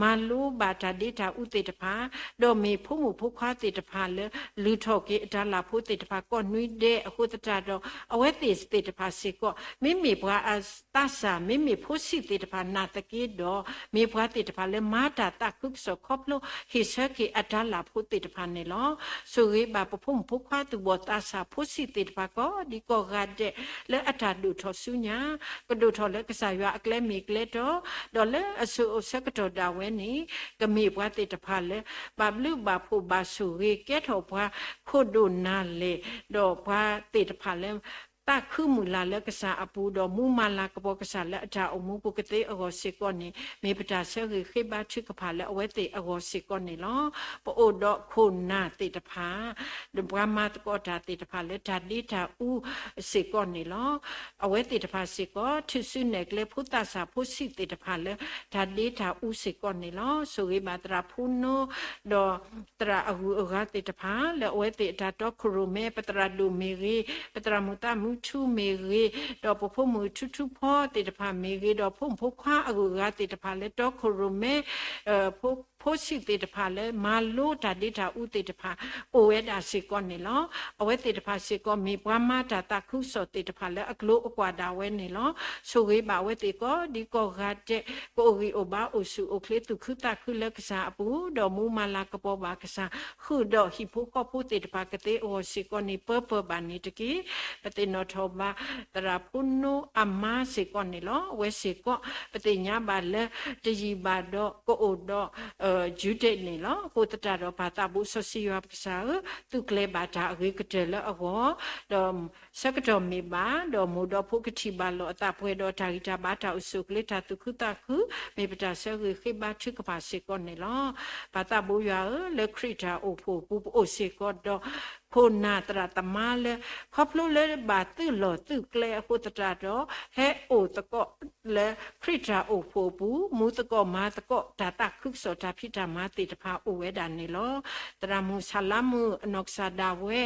မၤလိဘၣ်တၢ်ဒ့တၢ်အူသ့ၣ်တဖၣ်, ဒီးမ့ၢ်ဖိမုၣ်ဖိခွါသ့ၣ်တဖၣ်လၢ လုၢ်ထီၣ်က့ၤအတၤလၣ်ဖိသ့ၣ်တဖၣ်ကိးနွံဒဲးအဃိသတးဒီး, အဝဲသ့ၣ်သ့ၣ်တဖၣ်စ့ၢ်ကီး မ့မ့ၢ်ပှၤသးစၢ် မ့မ့ၢ်ဖိဆံးသ့ၣ်တဖၣ်နာ်သက့ဒီး, မ့ၢ်ပှၤသ့ၣ်တဖၣ်လၢမၤတၢ်သးခုကစီၣ်ခီဖျိ ဟ့ၣ်ဆၢက့ၤအတၤလၣ်ဖိသ့ၣ်တဖၣ်န့ၣ်လီၤ. ဆိၣ်ဂ့ၤဘၣ်ပဖိမုၣ်ဖိခွါသူၣ်ဘီၣ်သးစၢ်ဖိဆံးသ့ၣ်တဖၣ်ကိးဒံကိးဂၤဒဲး လၢအတၢ်ဒိၣ်ထီၣ်ဆူညါ, ကဒိၣ်ထီၣ်လၢကစၢ်ယွၤအကျဲမ့ၢ်ကျဲတီ, ဒီးလၢအစိၤအဆၢကတီၢ်ဒၣ်ဝဲန့ၣ် ကမ့ၢ်ပှၤသ့ၣ်တဖၣ်လၢ ဘၣ်ဘျုးဘၣ်ဖှိၣ်ဘၣ်ဆိၣ်ဂ့ၤ ကဲထီၣ်ပှၤခိၣ်ဒိၣ်နၢ်လဲၢ်, ဒီးပှၤသ့ၣ်တဖၣ်လၢ သးခုမုၢ်လၢ်လၢကစၢ်အပူၤ, ဒီးမူမၤလၤကပီၤကစၢ်လၢအတၢ်အိၣ်မူပူၤကသ့အဂီၢ်စ့ၢ်ကီးန့ၣ် မ့ၢ်ပတၢ်ဆၢဂ့ၤဃ့ဘါထုကဖၣ်လၢအဝဲသ့ၣ်အဂီၢ်စ့ၢ်ကီးန့ၣ်လီၤ. ပအိၣ်ဒီးခိၣ်နၢ်သ့ၣ်တဖၣ်, ဒီးပှၤမၤသကိးတၢ်သ့ၣ်တဖၣ်လၢတၢ်ဒ့တၢ်အူစ့ၢ်ကီးန့ၣ်လီၤ. အဝဲသ့ၣ်တဖၣ်စ့ၢ်ကီး ထုးစုနဲၣ်ကျဲဖိသးစၢ်ဖိဆံးသ့ၣ်တဖၣ်လၢ တၢ်ဒ့တၢ်အူစ့ၢ်ကီးန့ၣ်လီၤ. ဆိၣ်ဂ့ၤဘၣ်သရၣ်ဖိနိ ဒီးသရၣ်အဂုၤအဂၤသ့ၣ်တဖၣ် လၢအဝဲသ့ၣ်အတၢ်တီခိၣ်ရိၣ်မဲ, ပသရၣ်ဒိၣ်မ့ၢ်ဂ့ၤ, ပသရၣ်မုၣ်သးမုၢ်ထူမ့ၢ်ဂ့ၤ, ဒီးပဖိမုၣ်ထူထူဖီသ့ၣ်တဖၣ်မ့ၢ်ဂ့ၤ, ဒီးဖိမုၣ်ဖိခွါအဂုၤအဂၤသ့ၣ်တဖၣ်လၢတီခိၣ်ရိၣ်မဲ, ဖိ ဖိဆံးသ့ၣ်တဖၣ်လၢမၤလိတၢ်ဒ့တၢ်အူသ့ၣ်တဖၣ် အိၣ်ဝဲဒၣ်စ့ၢ်ကီးန့ၣ်လီၤ. အဝဲသ့ၣ်တဖၣ်စ့ၢ်ကီး မ့ၢ်ပှၤမၤတၢ်သးခုကစီၣ်သ့ၣ်တဖၣ်လၢအကျိၤအကွာ်ဒၣ်ဝဲန့ၣ်လီၤ. ဆိၣ်ဂ့ၤဘၣ်အဝဲသ့ၣ်ကိးဒံကိးဂၤဒဲး ကအိၣ်ဂံၢ်အိၣ်ဘါ အိၣ်ဆူၣ်အိၣ်ချ့ သူၣ်ခုသးခုလၢကစၢ်အပူၤ, ဒီးမူမၤလၤကပီၤဘၣ်ကစၢ်, ဃုာ်ဒီးဟံၣ်ဖိဃီဖိသ့ၣ်တဖၣ်ကသ့အဂီၢ်စ့ၢ်ကီးန့ၣ် ပၢပၢဘၣ်န့ၣ်တက့ၢ်. ပသ့ၣ်နီၣ်ထီၣ်ဘၣ် သရၣ်ဖိနိအမါစ့ၢ်ကီးန့ၣ်လီၤ. အဝဲစ့ၢ်ကီး ပသ့ၣ်ညါဘၣ်လၢ တယံာ်ဘၣ်ဒီး ကအိၣ်ဒီး Judith န့ၣ်လီၤ. အဃိသတးဒီး ပၢ်သးဘိစီဆှံယွၤပကစၢ်ဧၢ, သူၣ်ကျဲၤဘၣ်တၢ်အဂ့ၤကတၢၢ်လၢအဂီၢ်, ဒီးဆၢကတီၢ်မ့ၢ်ဘၣ်, ဒီးမိၢ်ဒီးဖိကထံၣ်ဘၣ်လိာ်အသးပှဲၤဒီးတၢ်ဂံၢ်တၢ်ဘါတၢ်အိၣ်ဆူၣ်အိၣ်ချ့တၢ်သူၣ်ခုသးခု, မ့ၢ်ပတၢ်ဆၢဂ့ၤဃ့ဘါထုကဖၣ်စ့ၢ်ကီးန့ၣ်လီၤ. ပၢ်သးဘိယွၤဧၢ, လၢခရံာ်တၢ်အိၣ်ဖှိၣ်အပူၤ ပအိၣ်စ့ၢ်ကီးဒီး ခိၣ်နၢ်သရၣ်သမါလၢ ခီဖျိလၢဘၣ်သုးလီၢ်သုးကျဲအဃိသတးဒီး ဟဲအိၣ်သကိးလၢခရံာ်တၢ်အိၣ်ဖှိၣ်အပူၤ, မူသကိးမၤသကိးတၢ်သးခုကစီၣ်တၢ်ဖံးတၢ်မၤသ့ၣ်တဖၣ်အိၣ်ဝဲဒၣ်န့ၣ်လီၤ. သရၣ်မုၣ်ဆၣ်လါမုၣ်အနီၢ်ကစၢ်ဒၣ်ဝဲ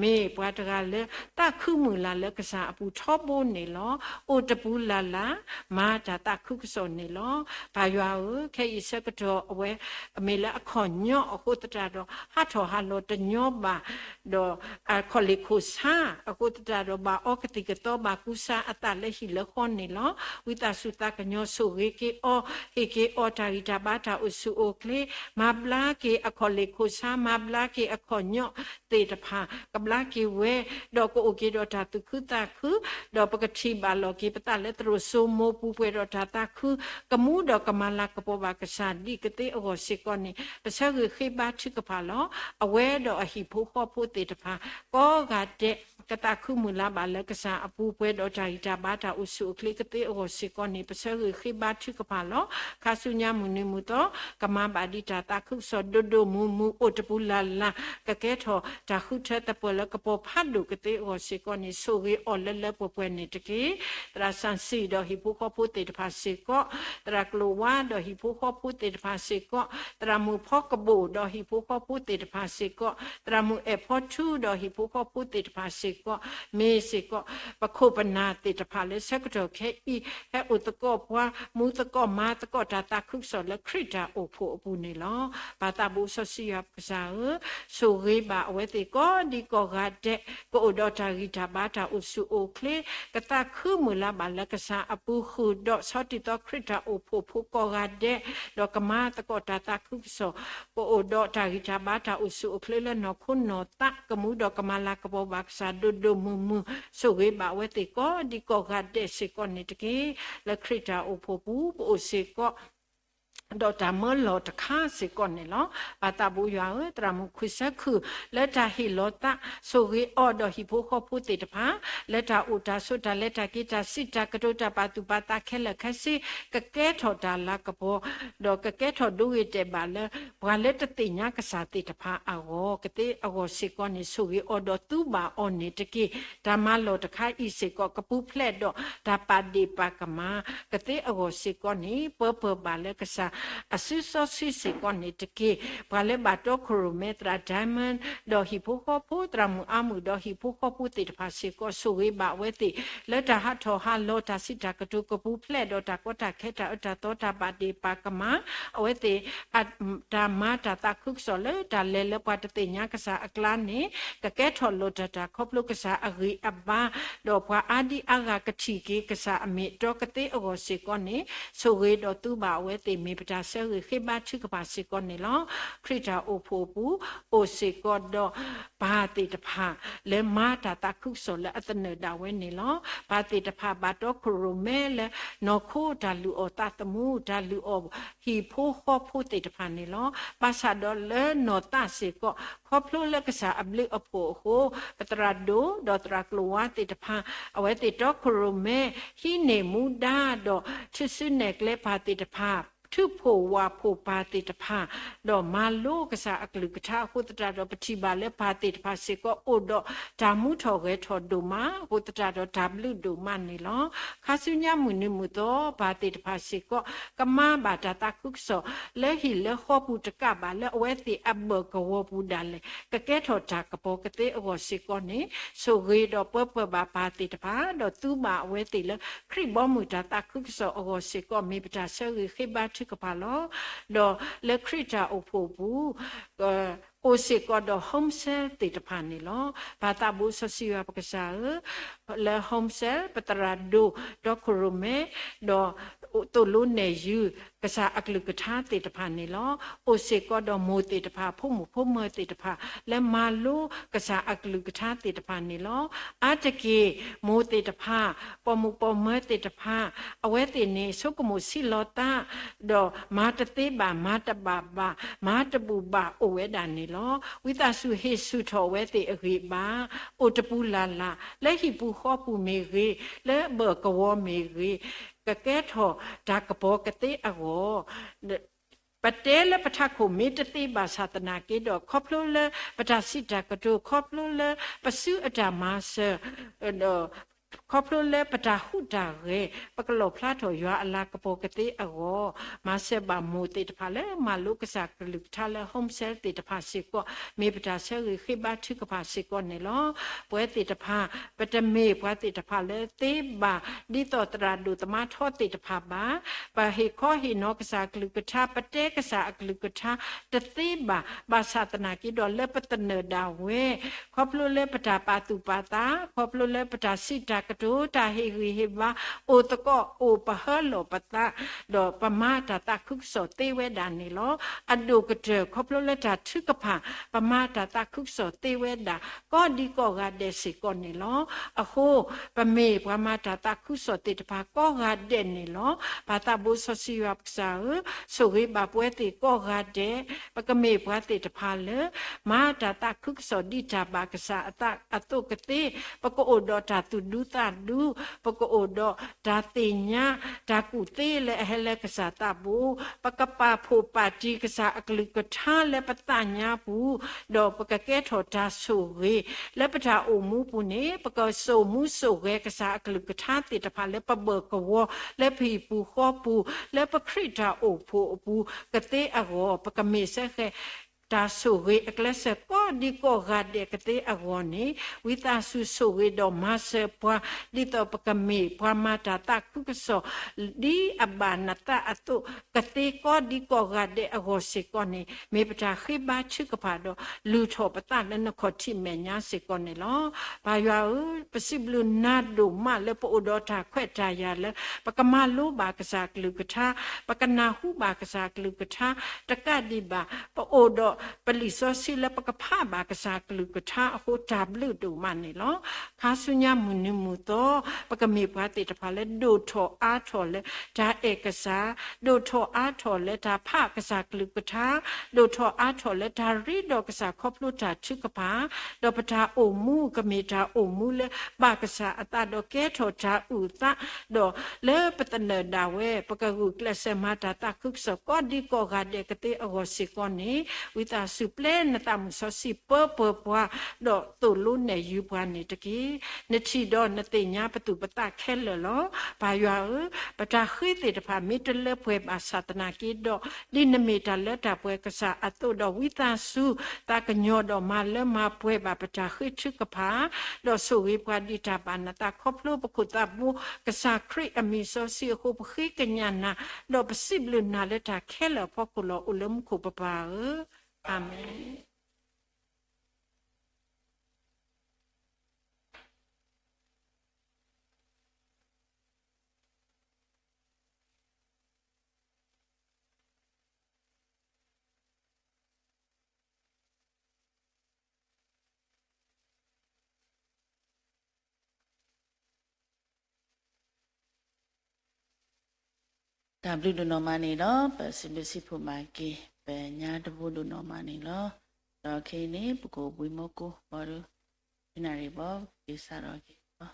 မ့ၢ်ပှၤတဂၤလၢသးခုမုၢ်လၢ်လၢကစၢ်အပူၤထီဘိန့ၣ်လီၤ. အိၣ်တပူၤလၢ်လၢ် မၤတၢ်သးခုကစီၣ်န့ၣ်လီၤ. ပၢ်ယွၤဧၢ, ခဲအံၤဆၢကတီၢ်အဝဲ အမ့ၢ်လၢအခီၣ်ညီအဃိသတးဒီး ဟးထီၣ်ဟးလီၤတညီဘၣ်, ဒီးအခီၣ်လ့ၢ်ခိၣ်ဆါအဃိသတးဒီး ဘၣ်အီကသံၣ်ကသီ ဘၣ်ကူစါအသးလၢဟံၣ်လၢဃီန့ၣ်လီၤ. ဝံသးစူၤသးကညီၤဆိၣ်ဂ့ၤက့ၤအီၤ, ဟ့ၣ်က့ၤအီၤတၢ်ဂံၢ်တၢ်ဘါ တၢ်အိၣ်ဆူၣ်အိၣ်ချ့, မၤဘျါက့ၤအခီၣ်လ့ၢ်ခိၣ်ဆါ, မၤဘျါက့ၤအခီၣ်ညီသ့ၣ်တဖၣ်, ကဘျါက့ၤဝဲ, ဒီးကအိၣ်က့ၤဒီးတၢ်သူၣ်ခုသးခု, ဒီးပကထံၣ်ဘၣ်လိာ်က့ၤပသးလၢသရိာ်စိမိၤပူၤ ပှဲၤဒီးတၢ်သးခု, ကမူဒီးကမၤလၤကပီၤဘၣ်ကစၢ်ဒ်ကသ့အဂီၢ်စ့ၢ်ကီးန့ၣ် ပဆၢဂ့ၤဃ့ဘါထုကဖၣ်လီၤ. အဝဲဒီးအဟံၣ်ဖိဃီဖိသ့ၣ်တဖၣ် ကိးဂၤဒဲး ကသးခုမုၢ်လၢ်ဘၣ်လၢကစၢ်အပူၤ ပှဲၤဒီးတၢ်ဂံၢ်တၢ်ဘါ တၢ်အိၣ်ဆူၣ်အိၣ်ချ့ကသ့အဂီၢ်စ့ၢ်ကီးန့ၣ် ပဆၢဂ့ၤဃ့ဘါထုကဖၣ်လီၤ. ခါဆူညါမုၢ်နံၤမုၢ်သီ ကမၤဘၣ်ဒံးတၢ်သးခုကစီၣ်ဒိၣ်ဒိၣ်မုၢ်မုၢ် အိၣ်တပူၤလၢ်လၢ် ကကဲထီၣ်တၢ်ဃုထၢသပှၢ်လၢကပီၤဖးဒိၣ်ကသ့အဂီၢ်စ့ၢ်ကီးန့ၣ် ဆိၣ်ဂ့ၤအီၤလၢလၢပှဲၤပှဲၤန့ၣ်တက့ၢ်. သရၣ်စၣ်စံၣ်ဒီးဟံၣ်ဖိဃီဖိသ့ၣ်တဖၣ်စ့ၢ်ကီး, သရၣ်ကျိၤဝါဒီးဟံၣ်ဖိဃီဖိသ့ၣ်တဖၣ်စ့ၢ်ကီး, သရၣ်မုၣ်ဖီကဘိၣ်ဒီးဟံၣ်ဖိဃီဖိသ့ၣ်တဖၣ်စ့ၢ်ကီး, သရၣ်မုၣ်အဲၣ်ဖီထူဒီးဟံၣ်ဖိဃီဖိသ့ၣ်တဖၣ်စ့ၢ်ကီး, မ့ၢ်စ့ၢ်ကီး ပခိၣ်ပနၢ်သ့ၣ်တဖၣ်လၢဆၢကတီၢ်ခဲအံၤ ဟဲအိၣ်သကိးပှၤ မူသကိးမၤသကိးတၢ်သးခုကစီၣ်လၢခရံာ်တၢ်အိၣ်ဖှိၣ်အပူၤန့ၣ်လီၤ. ပၢ်သးဘိစီဆှံယွၤပကစၢ်ဧၢ, ဆိၣ်ဂ့ၤဘၣ်အဝဲသ့ၣ်ကိးဒံကိးဂၤဒဲး ကအိၣ်ဒီးတၢ်ဂံၢ်တၢ်ဘါ တၢ်အိၣ်ဆူၣ်အိၣ်ချ့, ကသးခုမုၢ်လၢ်ဘၣ်လၢကစၢ်အပူၤ ဃုာ်ဒီးဆီတံၢ်သီခရံာ်တၢ်အိၣ်ဖှိၣ်ဖိကိးဂၤဒဲး, ဒီးကမၤသကိးတၢ်သးခုကစီၣ် ကအိၣ်ဒီးတၢ်ဂံၢ်တၢ်ဘါ တၢ်အိၣ်ဆူၣ်အိၣ်ချ့လၢနီၢ်ခိနီၢ်သး ကမူဒီးကမၤလၤကပီၤဘၣ်ကစၢ်ဒိၣ်ဒိၣ်မုၢ်မုၢ်, ဆိၣ်ဂ့ၤဘၣ်အဝဲသ့ၣ်ကိးဒံကိးဂၤဒဲးစ့ၢ်ကီးန့ၣ်တက့ၢ်. လၢခရံာ်တၢ်အိၣ်ဖှိၣ်ပူၤ ပအိၣ်စ့ၢ်ကီး ဒီးတၢ်မၢလီၤတခါစ့ၢ်ကီးန့ၣ်လီၤ. ပၢ်သးဘိယွၤဧၢ, သရၣ်မုၣ်ခွံဆၢခုၣ် လၢတၢ်ဟ့ၣ်လီၤသး ဆိၣ်ဂ့ၤအီၤဒီးဟံၣ်ဖိဃီဖိသ့ၣ်တဖၣ် လၢတၢ်အိၣ်တၢ်ဆိး တၢ်လဲၤတၢ်က့ၤ တၢ်စံးတၢ်ကတိၤ တၢ်ပာ်သူၣ်ပာ်သးခဲလၢာ်ခဲဆ့ ကကဲထီၣ်တၢ်လၤကပီၤ ဒီးကကဲထီၣ်ဒိဂ့ၤတဲာ်ဘၣ်လၢ ပှၤလၢတသ့ၣ်ညါကစၢ်သ့ၣ်တဖၣ်အဂီၢ် ကသ့အဂီၢ်စ့ၢ်ကီးန့ၣ် ဆိၣ်ဂ့ၤအီၤဒီးသူဘၣ်အီၤန့ၣ်တက့ၢ်. တၢ်မၤလီၢ်တခါအံၤစ့ၢ်ကီး ကပူၤဖျဲးဒီးတၢ်ပာ်ဒ့ၣ်ပာ်ကမၣ် ကသ့အဂီၢ်စ့ၢ်ကီးန့ၣ် ပၢပၢၢ်ဘၣ်လၢကစၢ်အစုစီဆှံစ့ၢ်ကီးန့ၣ်တက့ၢ်. ပှၤလၢဘၣ်တီခိၣ်ရိၣ်မဲ သရၣ် Diamond ဒီးဟံၣ်ဖိဃီဖိ သရၣ်မုၣ်အါမုၣ်ဒီးဟံၣ်ဖိဃီဖိသ့ၣ်တဖၣ်စ့ၢ်ကီး ဆိၣ်ဂ့ၤဘၣ်အဝဲသ့ၣ် လၢတၢ်ဟးထီၣ်ဟးလီၤ တၢ်စံးတၢ်ကတိၤကပူၤဖျဲးဒီးတၢ်ကီတၢ်ခဲ တၢ်အၢတၢ်သီ တၢ်ပာ်ဒ့ၣ်ပာ်ကမၣ် အဝဲသ့ၣ် တၢ်မၤတၢ်သးခုကစီၣ်လၢတၢ်လဲၤလၢပှၤတသ့ၣ်ညါကစၢ်အကျါန့ၣ် ကကဲထီၣ်လီၤတၢ်တၢ်ခီဖျိကစၢ်အဂံၢ်အဘါ ဒီးပှၤအါဒံအါဂၤကထံၣ်က့ၤကစၢ်အမ့ၢ်အတီကသ့အဂီၢ်စ့ၢ်ကီးန့ၣ် ဆိၣ်ဂ့ၤဒီးသူဘၣ်အဝဲသ့ၣ် မ့ၢ်ပတၢ်ဆၢဂ့ၤဃ့ဘါထုကဖၣ်စ့ၢ်ကီးန့ၣ်လီၤ. ခရံာ်တၢ်အိၣ်ဖှိၣ်အပူၤ အိၣ်စ့ၢ်ကီးဒီး ပၢ်သ့ၣ်တဖၣ် လၢမၤတၢ်သးခုကစီၣ်လၢအသနၢၣ်ဒၣ်ဝဲန့ၣ်လီၤ. ပၢ်သ့ၣ်တဖၣ်ဘၣ်တီခိၣ်ရိၣ်မဲလၢ နီၢ်ခိတၢ်လုၢ်အီၣ်သးသမူ တၢ်လုၢ်အီၣ်ဟံၣ်ဖိဃီဖိသ့ၣ်တဖၣ်န့ၣ်လီၤ. ဘၣ်ဆၣ်ဒီးလၢနီၢ်သးစ့ၢ်ကီး ခီဖျိလၢကစၢ်အဘျုးအဖှိၣ်အဃိ ပသရၣ်ဒိၣ်ဒီးသရၣ်ကျိၤဝါသ့ၣ်တဖၣ် အဝဲသ့ၣ်တီခိၣ်ရိၣ်မဲ ဟံးန့ၢ်မူဒါဒီး ထုးစုနဲၣ်ကျဲပၢ်သ့ၣ်တဖၣ် ထုးဖှိၣ်ဝးဖှိၣ်ပၢ်သ့ၣ်တဖၣ် ဒီးမၤလိကစၢ်အကလုၢ်ကထါအဃိသတးဒီး ပထံၣ်ဘၣ်လၢပၢ်သ့ၣ်တဖၣ်စ့ၢ်ကီး အိၣ်ဒီးတၢ်မူထီၣ်ဂဲၤထီၣ်ဒိၣ်မးအဃိသတးဒီး တၢ်ဘျုးဒိၣ်မးန့ၣ်လီၤ. ခါဆူညါမုၢ်နံၤမုၢ်သီ ပၢ်သ့ၣ်တဖၣ်စ့ၢ်ကီး ကမၤဘၣ်တၢ်သးခုကစီၣ် လၢဟံၣ်လၢဃီပူၤတကးဘၣ် လၢအဝဲသ့ၣ်အဘၢၣ်ကဝီၤပူၤဒၣ်လဲာ် ကကဲထီၣ်တၢ်ကပီၤကသ့အဂီၢ်စ့ၢ်ကီးန့ၣ် ဆိၣ်ဂ့ၤဒီးပၢပၢၢ်ဘၣ်ပၢ်သ့ၣ်တဖၣ် ဒီးသူဘၣ်အဝဲသ့ၣ်လၢ ခရံာ်ဘီမုၢ်တၢ်သးခုကစီၣ်အဂီၢ်စ့ၢ်ကီး မ့ၢ်ပတၢ်ဆၢဂ့ၤဃ့ဘါထုကဖၣ်လီၤ. ဒီးလၢခရံာ်တၢ်အိၣ်ဖှိၣ်အပူၤ အိၣ်စ့ၢ်ကီးဒီး home cell သ့ၣ်တဖၣ်န့ၣ်လီၤ. ပၢ်သးဘိစီဆှံယွၤပကစၢ်ဧၢ, လၢ home cell ပသရၣ်ဒိၣ် တီခိၣ်ရိၣ်မဲ ဒီး သိၣ်လိနဲၣ်ယုၤကစၢ်အကလုၢ်ကထါသ့ၣ်တဖၣ်န့ၣ်လီၤ. အိၣ်စ့ၢ်ကီးဒီးမိၢ်သ့ၣ်တဖၣ် ဖိမုၣ်ဖိမၢၤသ့ၣ်တဖၣ် လၢမၤလိကစၢ်အကလုၢ်ကထါသ့ၣ်တဖၣ်န့ၣ်လီၤ. အါတက့ၢ် မိၢ်သ့ၣ်တဖၣ် ပိာ်မုၣ်ပိာ်မၢၤသ့ၣ်တဖၣ် အဝဲသ့ၣ်န့ၣ် ဆိကမိၣ်ဆံးလီၤသး ဒီးမၤတသ့ဘၣ် မၤတဘၣ်ဘၣ် မၤတဘူၣ်ဘၣ်အိၣ်ဝဲဒၣ်န့ၣ်လီၤ. ဝံသးစူၤဟ့ၣ်ဆူၣ်ထီၣ်အဝဲသ့ၣ်အဂံၢ်အဘါ အိၣ်တပူၤလၢ်လၢ် လၢဟံၣ်ပူၤဃီပူၤမ့ၢ်ဂ့ၤ လၢဘၢၣ်ကဝီၤမ့ၢ်ဂ့ၤ ကကဲထီၣ်တၢ်ကပီၤကသ့အဂီၢ် ပတဲလၢပထးခိၣ်မ့ၢ်တသ့ဘၣ်ဆၣ်သနာ်က့ဒီး ခီဖျိလၢပတၢ်စံးတၢ်ကတိၤ ခီဖျိလၢပစုအတၢ်မၤစၢၤ ဒီး ခီဖျိလၢပတၢ်ဟူးတၢ်ဂဲၤ ပကလီၣ်ဖျါထီၣ်ယွၤအလၤကပီၤကသ့အဂီၢ် မၤစၢၤဘၣ်မိၢ်သ့ၣ်တဖၣ်လၢမၤလိကစၢ်ကလုၢ်ကထါလၢ Home Cell သ့ၣ်တဖၣ်စ့ၢ်ကီး မ့ၢ်ပတၢ်ဆၢဂ့ၤဃ့ဘါထုကဖၣ်စ့ၢ်ကီးန့ၣ်လီၤ. ပဝဲသ့ၣ်တဖၣ် ပတမ့ၢ်ပှၤသ့ၣ်တဖၣ်လၢသ့ဘၣ် ဒ်သိးသရၣ်ဒိၣ်သမါထီသ့ၣ်တဖၣ်ဘၣ်. ပဟ့ၣ်ခီဟ့ၣ်နီၤကစၢ်ကလုၢ်ကထါ ပတဲကစၢ်အကလုၢ်ကထါတသ့ဘၣ် ဘၣ်ဆၣ်သနာ်က့ဒီးလၢပသနၢၣ်ဒၣ်ဝဲ ခီဖျိလၢပတၢ်ပာ်သူၣ်ပာ်သး ခီဖျိလၢပတၢ်စံးတၢ်ကတိၤ တၢ်ဟ့ၣ်ဂံၢ်ဟ့ၣ်ဘါ အိၣ်သကိးအိၣ်ပဟၢလီၤပသး ဒီးပမၤတၢ်သးခုကစီၣ်သ့ဝဲဒၣ်န့ၣ်လီၤ. အဒိၣ်ကတၢၢ် ခီဖျိလၢတၢ်ထုကဖၣ် ပမၤတၢ်သးခုကစီၣ်သ့ဝဲဒၣ် ကိးဒံကိးဂၤဒဲးစ့ၢ်ကီးန့ၣ်လီၤ. အဃိ ပမ့ၢ်ပှၤမၤတၢ်သးခုကစီၣ်သ့ၣ်တဖၣ်ကိးဂၤဒဲးန့ၣ်လီၤ. ပၢ်သးဘိစီဆှံယွၤပကစၢ်ဧၢ, ဆိၣ်ဂ့ၤဘၣ်ပဝဲသ့ၣ်ကိးဂၤဒဲး, ပကမ့ၢ်ပှၤသ့ၣ်တဖၣ်လၢ မၤတၢ်သးခုကစီၣ်ဒ်တၢ်ဘၣ်ကစၢ်အသးအသိးကသ့, ပကအိၣ်ဒီးတၢ်သူၣ်ဒူသးဒူ, ပကအိၣ်ဒီးတၢ်သ့ၣ်ညါ, တၢ်ကူၣ်သ့လၢအဟဲလၢကစၢ်သးဘိ, ပကပာ်ဖှိၣ်ပာ်တံၢ်ကစၢ်အကလုၢ်ကထါလၢပသးညါပူၤ, ဒီးပကကဲထီၣ်တၢ်ဆိၣ်ဂ့ၤ လၢပတၢ်အိၣ်မူပူၤန့ၣ် ပကစိာ်မူစိာ်ဂဲၤကစၢ်အကလုၢ်ကထါသ့ၣ်တဖၣ်လၢပဘၢၣ်ကဝီၤ လၢပဟံၣ်ပူၤဃီပူၤ လၢပခရံာ်တၢ်အိၣ်ဖှိၣ်အပူၤကသ့အဂီၢ်, ပကမ့ၢ်စ့ၢ်ကီး တၢ်ဆိၣ်ဂ့ၤအကျဲးစၢးကိးဒံကိးဂၤဒဲးကသ့အဂီၢ်န့ၣ်, ဝံသးစူၤဆိၣ်ဂ့ၤဒီးမၤစၢၤပှၤ, ဒ်သိးပကမ့ၢ်ပှၤမၤတၢ်သးခုကစီၣ် ဒ်အဘၣ်နသးအသိးကသ့ကိးဒံကိးဂၤဒဲးအဂီၢ်စ့ၢ်ကီးန့ၣ်, မ့ၢ်ပတၢ်ဃ့ဘါထုကဖၣ်ဒီး လုၢ်ထီၣ်ပသးလၢနခီၣ်ထံးမဲာ်ညါစ့ၢ်ကီးန့ၣ်လီၤ. ပၢ်ယွၤဧၢ, ပစံးဘျုးနၤဒိၣ်မးလၢပအိၣ်ဒီးတၢ်ခွဲးတၢ်ယာ်လၢ ပကမၤလိဘၣ်ကစၢ်ကလုၢ်ကထါ, ပကနၢ်ဟူဘၣ်ကစၢ်ကလုၢ်ကထါ, တကးဒံးဘၣ် ပအိၣ်ဒီးပလံာ်စီဆှံလၢပကဖးဘၣ်ကစၢ်ကလုၢ်ကထါအဃိ တၢ်ဘျုးဒိၣ်မးန့ၣ်လီၤ. ခါဆူညါမုၢ်နံၤမုၢ်သီ ပကမ့ၢ်ပှၤသ့ၣ်တဖၣ်လၢဒိၣ်ထီၣ်အါထီၣ်လၢတၢ်အဲၣ်ကစၢ်, ဒိၣ်ထီၣ်အါထီၣ်လၢတၢ်ဖးကစၢ်ကလုၢ်ကထါ, ဒိၣ်ထီၣ်အါထီၣ်လၢတၢ်ရ့ဒီးကစၢ်ခီဖျိတၢ်ထုကဖၣ်, ဒီးပတၢ်အိၣ်မူကမ့ၢ်တၢ်အိၣ်မူလၢဘၣ်ကစၢ်အသးဒီးကဲထီၣ်တၢ်အုၣ်သး, ဒီးလၢပသနၢၣ်ဒၣ်ဝဲ ပကဂုာ်ကျဲးစၢးမၤတၢ်သးခုကစီၣ်ကိးဒံကိးဂၤဒဲးကသ့အဂီၢ်စ့ၢ်ကီးန့ၣ်, ဝံသးစူၤပျဲနသးမုၢ်စီဆှံပၢပၢၤပှၤ, ဒီးသိၣ်လိနဲၣ်ယုၤပှၤန့ၣ်တက့ၢ်. နထံၣ်ဒီးနသ့ၣ်ညါပသူၣ်ပသးခဲလၢာ်လီၤ. ပၢ်ယွၤဧၢ, ပတၢ်ဃ့သ့ၣ်တဖၣ်မ့ၢ်တလၢပှဲၤဘၣ်ဆၣ်သနာ်က့ဒီး, ဒ်နမ့ၢ်တၢ်လၢတၢ်ပှဲၤကစၢ်အသိးဒီး ဝံသးစူၤ သးကညီၤဒီးမၤလၢမၤပှဲၤဘၣ်ပတၢ်ဃ့ထုကဖၣ်, ဒီးဆိၣ်ဂ့ၤပှၤဒ်တၢ်ဘၣ်နသးခီဖျိပခိၣ်သးဘိ ကစၢ်ခရံာ်အမံၤစီဆှံအဃိ ပဃ့ကညးနၤ, ဒီးပစံးဘျုးနၤလၢတၢ်ခဲလၢာ်အဖီခိၣ်လီၤ. အိၣ်လၢမူခိၣ်ပပၢ်ဧၢ, အၤမ့ၣ်. တၢ်ဘျုးဒိၣ်နီၢ်မးန့ၣ်ဒီး ပစံးဘျုးစံးဖှိၣ်မၤက့ၤ ပညါတဘိဒိၣ်နီၢ်မးန့ၣ်လီၤ. ဒီးခဲအံၤန့ၣ် ပကအိၣ်ဘှံးမူကိၢ်ဘီဒု ဖဲနၣ်ရံၣ်ဘီ က့ၤစးထီၣ်က့ၤလီၤ.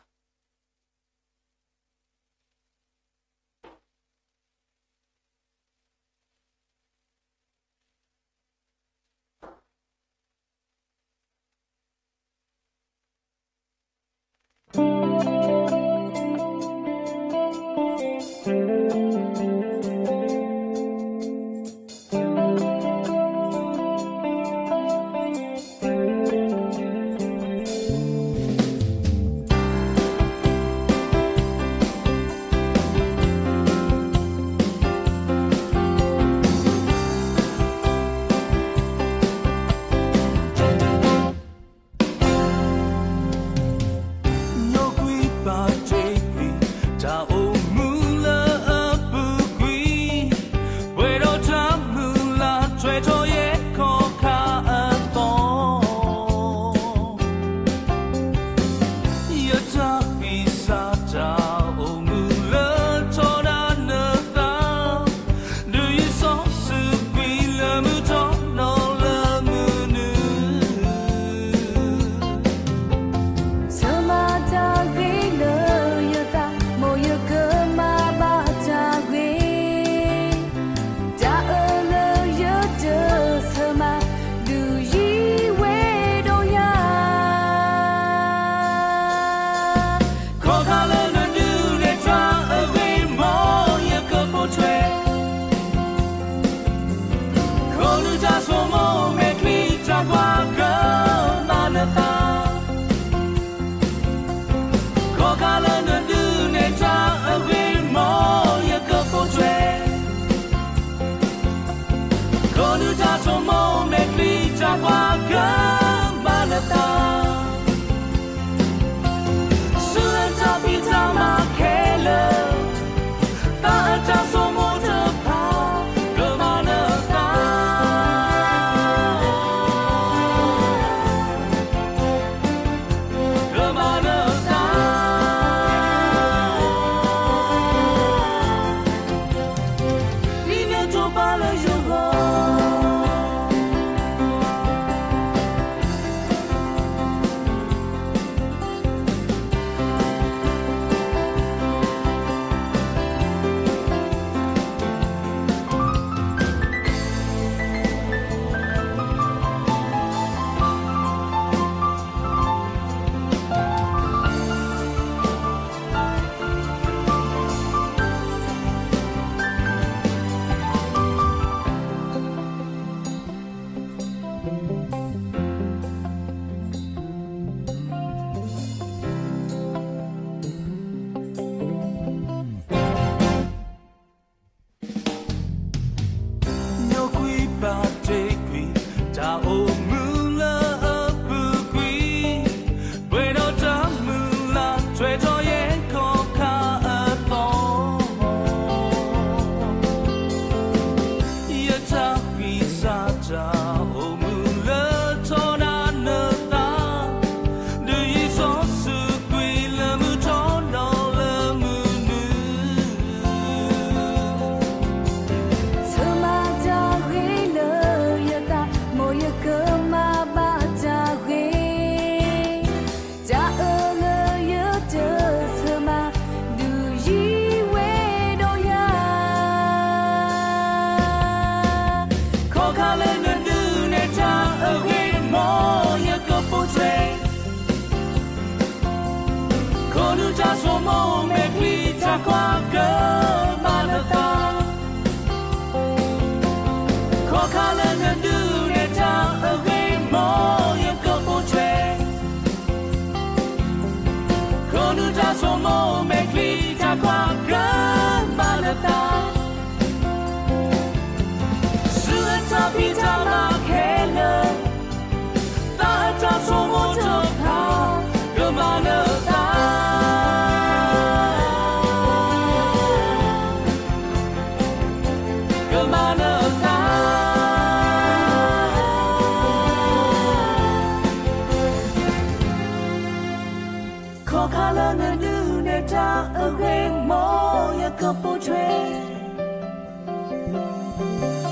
မိၢ်မဲာ်ချံတၢ်ကွၢ်ကမၤနၢၤသး, ခီခါလၢနဒုးနဲၣ်တၢ်အဂ့ၢ် မ်ယကပိာ်ထွဲ ခိၣ်နူာ်တၢ်ဆိမိၣ်မဲာ်ချံတၢ်ကွၢ်ကမၤနၢၤသး, ဆူအတၢ်ဖံးတၢ်မၤခဲလၢာ်, သးအတၢ်ဆိကမိၣ်တဖၣ် ကမၤနၢၤသး, ကမၤနၢၤသး. ခီခါလၢနဒုးနဲၣ်တၢ်အဂ့ၢ် မ်ယကပိာ်ထွဲ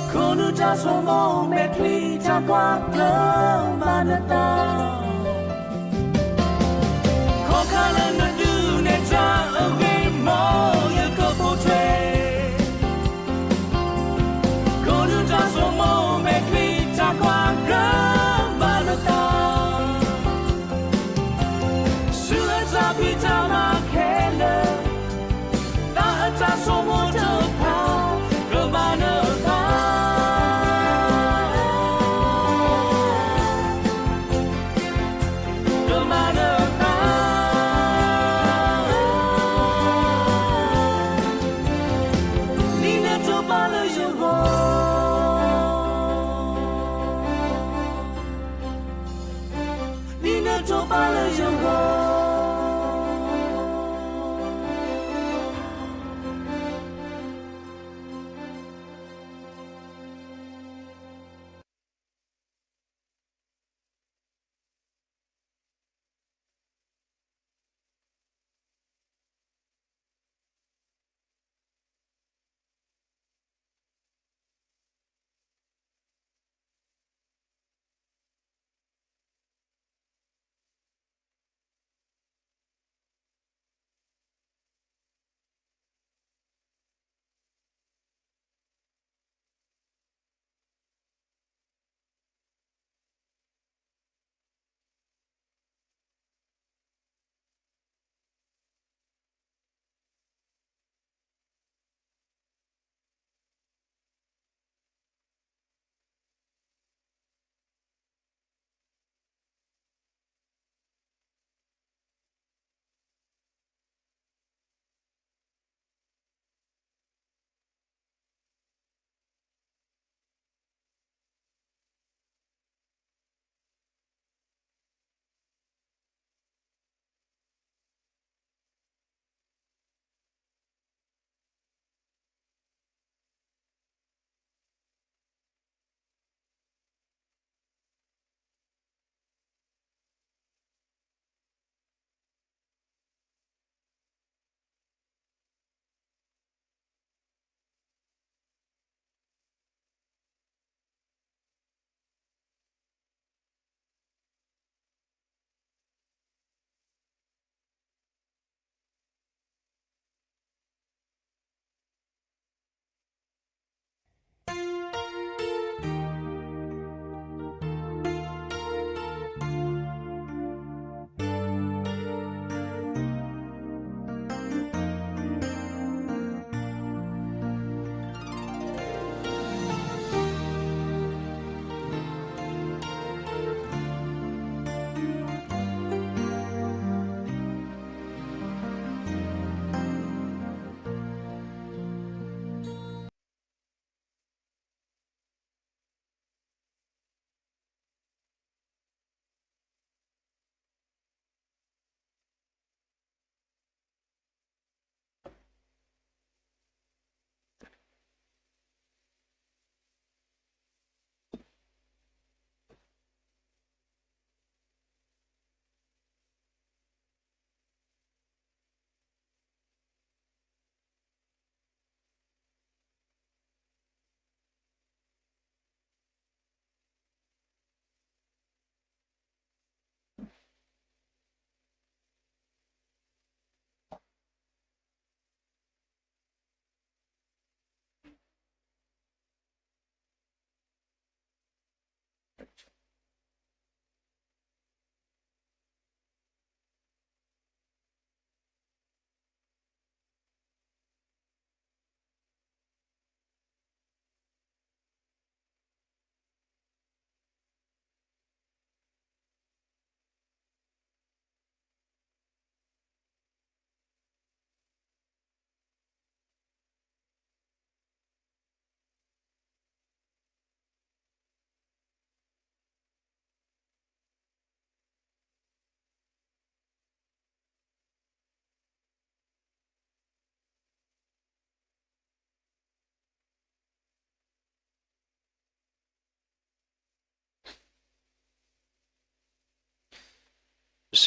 ခိၣ်နူာ်တၢ်ဆိမိၣ်မဲာ်ချံတၢ်ကွၢ်ကမၤနၢၤသး, ခီခါလၢနဒုးနဲၣ်တၢ်အဂ့ၢ် မ်ယကပိာ်ထွဲ ခိၣ်နူာ်တၢ်ဆိမိၣ်မဲာ်ချံတၢ်ကွၢ်ကမၤနၢၤသး, ဆူအတၢ်ဖံးတၢ်မၤခဲလၢာ်, သးအတၢ်ဆိကမိၣ်တဖၣ် ကမၤနၢၤသး, ကမၤနၢၤသး. နံၤနတိာ်ပာ်လၢယဂီၢ်, နံၤနတိာ်ပာ်လၢယဂီၢ်.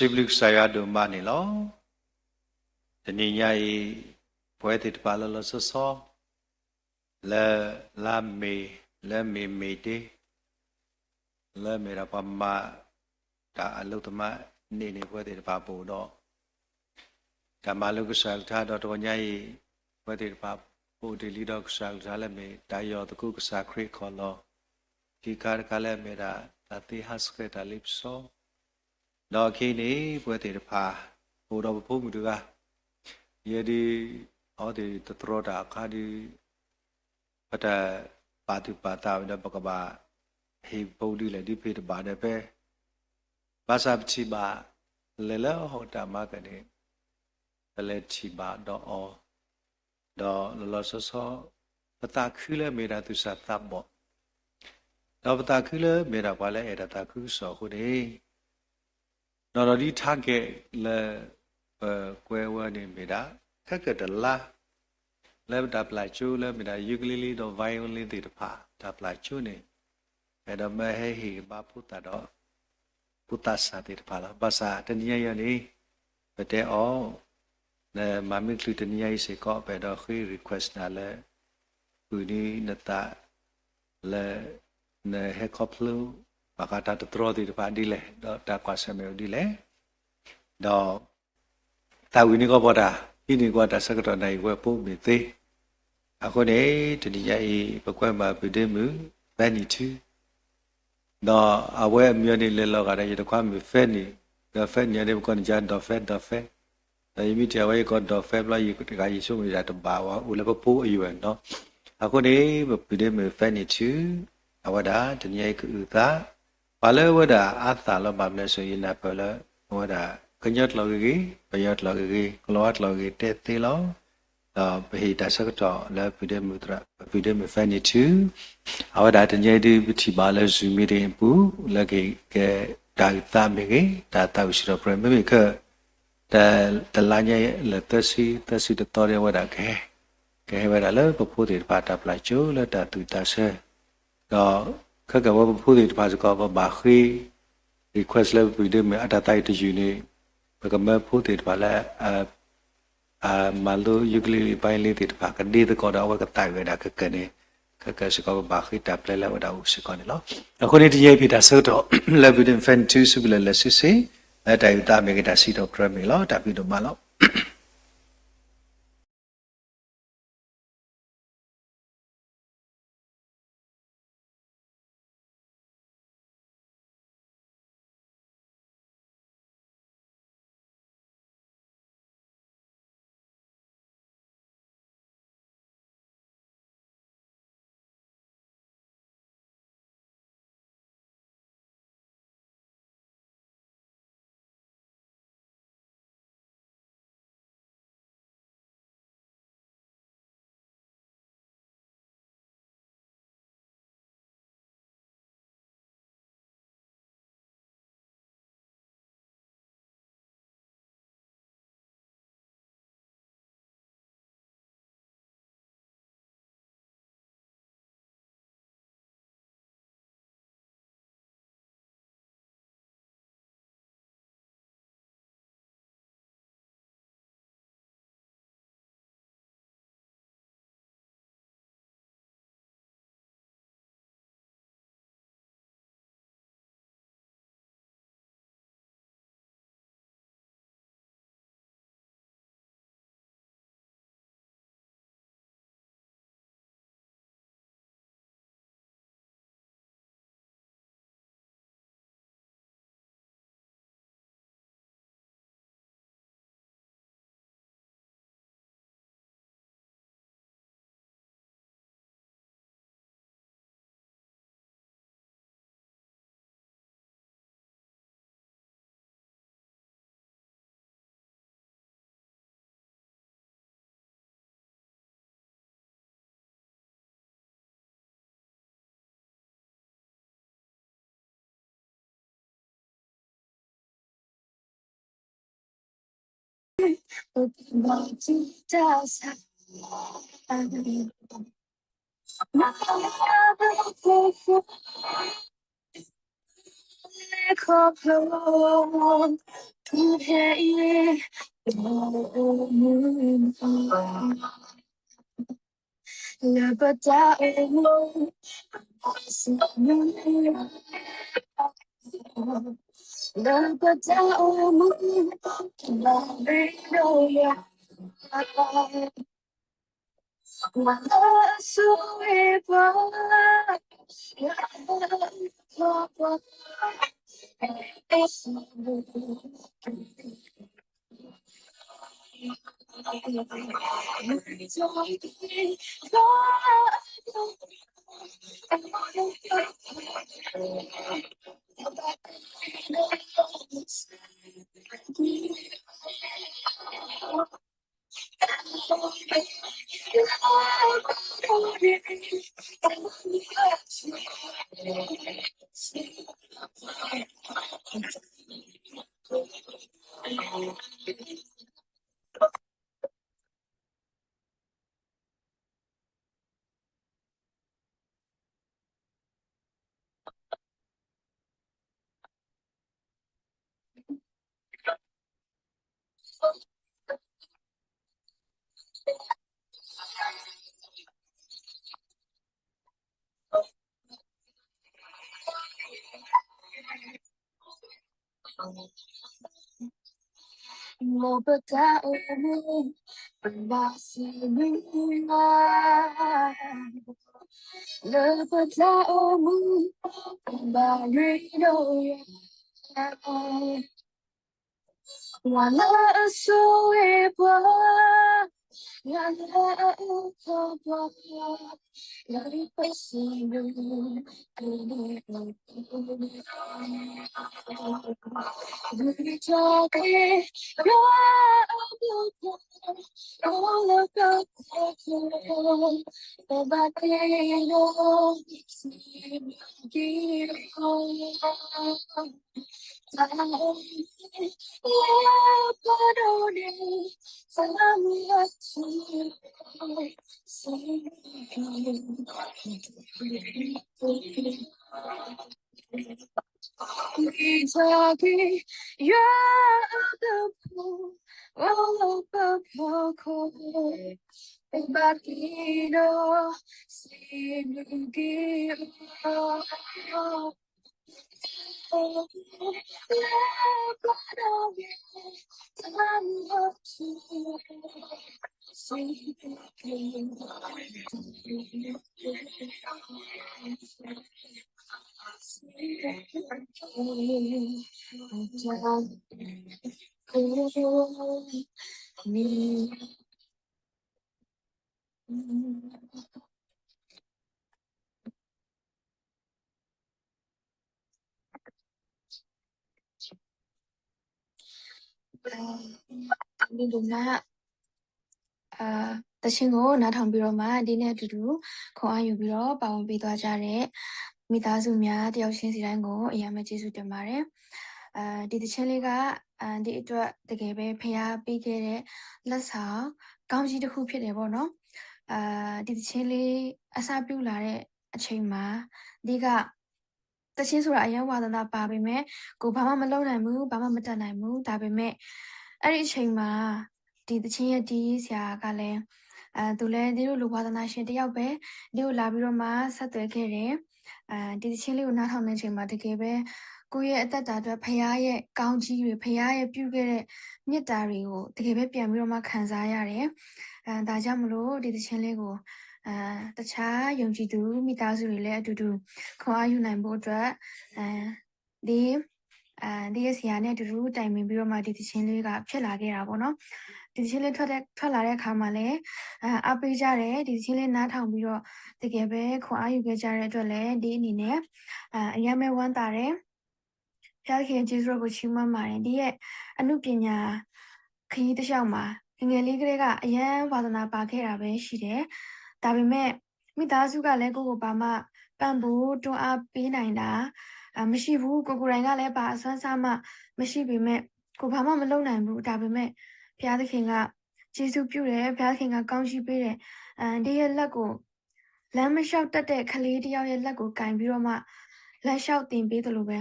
စံးဘျုးကစၢ်ယွၤဒိၣ်မးန့ၣ်လီၤ. တနံၤညါအံၤ ပဝဲသ့ၣ်တဖၣ်လီၤလီၤဆီဆီ လၢလါမ့ၤ လၢမ့ၤ May Day လၢမ့ၢ်ဒၣ်ပှၤမၤတၢ်အလုပ်သမားနေ့န့ၣ် ပဝဲသ့ၣ်တဖၣ်ပအိၣ်ဒီး တၢ်မၤလိကစၢ်ကလုၢ်ကထါဒီးတဂီၤညါအံၤ ပဝဲသ့ၣ်တဖၣ်ပအိၣ်တ့ၢ်လံဒီးကစၢ်ကလုၢ်ကထါလၢမ့ၢ်တၢ်ယီၢ်သကိးကစၢ်ခရံာ်ခီၣ်လီၢ် ခံခါတခါလၢမ့ၢ်ဒၣ်တၢ်သ့ဟးဆှဲးတၢ်လ့ပစီ ဒီးအခံန့ၣ် ပဝဲသ့ၣ်တဖၣ် ပအိၣ်ဒီးပဖိမုၣ်တဂၤ ယဲဒုး အဝဲသ့ၣ်တတြီတၢ်အခါဒုး ပတၢ်ပာ်သူၣ်ပာ်သးဝဲဒီး ပကဘၣ်ဟ့ၣ်ပဖိဒ်လဲၣ်ဒ်ဖဲတဘၣ်ဒီးဖဲ ဘၣ်ဆၣ်ပထံၣ်ဘၣ် လဲၤလၢဟီၣ်တၢ်မၤကန့ၣ် ပလဲၤထံၣ်ဘၣ်ဒီးအီၤ ဒီးလီၤလီၤဆီဆီ ပသးခုလၢမ့ၢ်ဒၣ်သူၣ်စၢ်သးဘီၣ် ဒီးပသးခုလၢမ့ၢ်ဒၣ်ပှၤလၢအဲၣ်ဒိးသးခုကစီၣ်အဃိန့ၣ် နီၢ်နီၢ်ဒ် target လၢပကွဲးဝဲန့ၣ်မ့ၢ်ဒၣ် ခဲကတလါ လၢပတၢ်ပျၢ်ကၠိလၢမ့ၢ်ဒၣ် ukulele ဒီး violin သ့ၣ်တဖၣ် တၢ်ပျၢ်ကၠိန့ၣ် အဲၣ်ဒိးမၢဟဲဟ့ၣ်ကဘါဖိသၣ်ဒီး ဖိသၣ်ဆၣ်သ့ၣ်တဖၣ်လီၤ. ဘၣ်ဆၣ်တနံၤညါအံၤန့ၣ် ပတဲအီၤ နမၤမ့ၢ်ချုးတနံၤညါအံၤစ့ၢ်ကီး ပအဲၣ်ဒိးဃ့ request နၤလၢ ပုၢ်နံၤနသး လၢ နဟဲခီဖျိ ဘၣ်ဃးတၢ်တတြီသ့ၣ်တဖၣ်ဒ်လဲၣ် ဒီးတၢ်ကွၢ်ဆၢၣ်မဲာ်အိၣ်ဒ်လဲၣ် ဒီး သးဝံၣ်န့ၢ်ကီၢ်ပှၤတၢ် ဟံးန့ၢ်ကွၢ်တၢ်ဆၢကတီၢ်နၤအံၤဝဲဖိမ့ၢ်သ့ အဃိန့ၣ် တနံၤညါအံၤ ပကွဲမုာ်ပုၢ်ဒ့မုၣ် Fanny Thu ဒီးအဝဲအမံၤအီၤန့ၣ် လဲၤလီၤဂာ်ဒီးယတခွါမုၣ် Fanny ဒီး Fanny အီၤန့ၣ် ပကိးန့ၣ်ကဒီး Fan ဒီး Fan ဒီးယမ့ၢ်ထံၣ်အဝဲယကိးဒီး Fan ဘျီယတဂၤ ယဆိကမိၣ်ဒၣ်တဘၣ်ဝဲ အိၣ်လၢပဖိအယွဲၢ်နီၤ အဃိန့ၣ် ပပုၢ်ဒ့မုၣ် Fanny Thu အဝဲဒၣ် တနံၤညါအံၤကအုၣ်သး ပှၤလၢအဝဲဒၣ်အါသးလီၤ ဘၣ်မနုၤအဃိ ယနၢ်ပၢၢ်လၢ အဝဲဒၣ် ကညီကျိာ်ဂ့ၤဂ့ၤ ပယီၤကျိာ်ဂ့ၤဂ့ၤ ကလီၤဝါကျိာ်ဂ့ၤဂ့ၤ တဲသ့လီၤ. ဒီးပဟ့ၣ်တၢ်ဆၢကတီၢ်လၢ ပပုၢ်ဒ့မုၣ် Fanny Thu အဝဲဒၣ်တနံၤအံၤဒုး ပထံၣ်ဘၣ်လၢ Zoom meeting အပူၤ လၢကဟ့ၣ်ကဲတၢ်အုၣ်သးမ့ၢ်ဂ့ၤ တၢ်သးဝံၣ်စံးထီၣ်ပတြၢၤ မ့မ့ၢ်ခဲ တလါညါလၢ Thursday Thursday တသီဒီး အဝဲဒၣ်ကဟဲ ကဟဲဝဲဒၣ်လၢပဖိသ့ၣ်တဖၣ်တၢ်ပျၢ်ကၠိလၢတၢ်သူၣ်တၢ်ဆၢ ဒီးခဲကဲဝဲပဖိသ့ၣ်တဖၣ်စ့ၢ်ကီး ပဘၣ်ဃ့ request လၢပပုၢ်ဒ့မုၣ်အတၢ်သးအံၤတယုၢ်န့ၣ် ပကမၢဖိသ့ၣ်တဖၣ်လၢ အမၤလိ ukulele violin သ့ၣ်တဖၣ် ကဒ့သကိးဒီးအဝဲကသးဝံၣ်ဝဲဒၣ်ခဲကဲန့ၣ် ခဲကဲစ့ၢ်ကီး ပဘၣ်ဃ့တၢ်ပျဲလၢအဝဲဒၣ်အိၣ်စ့ၢ်ကီးန့ၣ်လီၤ. အဃိန့ၣ် တနံၤအံၤပဟ့ၣ်တၢ်ဆၢကတီၢ်လၢ ပပုၢ်ဒ့မုၣ် Fanny Thu စံးဘျုးလၢ်လၢ်စုစ့ၢ် လၢတၢ်အုၣ်သးမ့ၢ်ဂ့ၤ တၢ်စံးထီၣ်ပတြၢၤမ့ၢ်ဂ့ၤလီၤ. တၢ်ဘျုးဒိၣ်မးလီၤ. ခီဖျိ တုၤဖဲအံၤ ပအိၣ်မူ လၢပတၢ်အိၣ်မူ ပဘၣ်စံးဘျုး လၢပတၢ်အိၣ်မူ ပဘၣ်ရ့ဒီးယွၤ ပှၤလၢအဆိၣ်ဂ့ၤပှၤ ပှၤလၢအအိၣ်ကီၤပှၤ ပဘၣ်စံးဘျုး လၢပတၢ်အိၣ်မူ ပဘၣ်စံးဘျုး လၢပတၢ်အိၣ်မူ ပဘၣ်ရ့ဒီးယွၤ ပှၤလၢအဆိၣ်ဂ့ၤပှၤ ပှၤလၢအအိၣ်ကီၤပှၤ လၢပစံးဘျုး ဂ့ၤထီၣ်က့ၤ ယွၤအဘျုးဖှိၣ် အိၣ်လၢပခီၣ်ခိၣ် ပဘၣ်သ့ၣ်နီၣ် စံးဘျုးက့ၤ တၢ်အိၣ်မူ လၢပဒိးန့ၢ် တၢ်မုၢ်လၢ်ထူ စံးဘျုးက့ၤ ဂ့ၤထီၣ်က့ၤ ယွၤအဘျုးဖှိၣ် အိၣ်လၢပခီၣ်ခိၣ် ပဘၣ်သ့ၣ်နီၣ် စံးဘျုးက့ၤ ဒ်ဒုးနၢ် သီချင်းကို နားထောင်ပြီးတော့မှ ဒ်န့ၣ်အတူတူ ခွန်အားယူပြီးတော့ ပါဝင်ပေးသွားကြတဲ့ မိသားစုများ တစ်ယောက်ချင်းစီတိုင်းကို အရမ်းပဲကျေးဇူးတင်ပါတယ်။ ဒီသီချင်းလေးက ဒ်အတွက် တကယ်ပဲ ဘုရားပေးခဲ့တဲ့ လက်ဆောင် ကောင်းကြီးတစ်ခုဖြစ်တယ်ပေါ့နော်။ ဒီသီချင်းလေး အစပြုလာတဲ့အချိန်မှာ ဒ်က သီချင်းဆိုတာ အရမ်းဝါသနာပါပေမဲ့ ကိုယ်ဘာမှမလုပ်နိုင်ဘူး ဘာမှမတတ်နိုင်ဘူး ဒါပေမဲ့ အဲ့ဒီအချိန်မှာ ဒီသီချင်းရဲ့တီးဆရာကလည်း အဲ သူလည်းဒ်တို့လိုဝါသနာရှင်တစ်ယောက်ပဲ ဒ်ကိုလာပြီးတော့မှဆက်သွယ်ခဲ့တယ်။ အဲဒီသီချင်းလေးကိုနားထောင်တဲ့အချိန်မှာ တကယ်ပဲ ကိုယ့်ရဲ့အသက်တာအတွက် ဘုရားရဲ့ကောင်းကြီးတွေ ဘုရားရဲ့ပြုခဲ့တဲ့မေတ္တာတွေကို တကယ်ပဲပြန်ပြီးတော့မှခံစားရတယ်။ အဲ ဒါကြောင့်မလို့ ဒီသီချင်းလေးကို အဲ တခြားယုံကြည်သူမိသားစုတွေလည်းအတူတူခွန်အားယူနိုင်ဖို့အတွက် အဲ ဒီ အဲ ဒီရဲ့ဆရာနဲ့အတူတူတိုင်ပင်ပြီးတော့မှ ဒီသီချင်းလေးကဖြစ်လာခဲ့တာပေါ့နော်။ ဒီသီချင်းလေးထွက်တဲ့ ထွက်လာတဲ့အခါမှာလည်း အဲ အားပေးကြတယ်။ ဒီသီချင်းလေးနားထောင်ပြီးတော့ တကယ်ပဲခွန်အားယူခဲ့ကြတဲ့အတွက်လည်း ဒီအနေနဲ့ အဲ အရမ်းပဲဝမ်းသာတယ်။ ဘုရားသခင်ရဲ့ကျေးဇူးတော်ကိုချီးမွမ်းပါတယ်။ ဒီရဲ့အနုပညာခရီးတစ်လျှောက်မှာ ငယ်ငယ်လေးကတည်းကအရမ်းဝါသနာပါခဲ့တာပဲရှိတယ်။ ဒါပေမဲ့ မိသားစုကလည်းကိုယ့်ကိုဘာမှပံ့ပိုးတွန်းအားပေးနိုင်တာ အာ မရှိဘူး။ ကိုယ်ကိုယ်တိုင်ကလည်းဘာအစွမ်းအစမှမရှိပေမဲ့ ကိုယ်ဘာမှမလုပ်နိုင်ဘူး။ ဒါပေမဲ့ ဘုရားသခင်ကကျေးဇူးပြုတယ်။ ဘုရားသခင်ကကောင်းချီးပေးတယ်။ အဲ ဒီရဲ့လက်ကို လမ်းမလျှောက်တတ်တဲ့ကလေးတစ်ယောက်ရဲ့လက်ကိုကိုင်ပြီးတော့မှ လမ်းလျှောက်သင်ပေးသလိုပဲ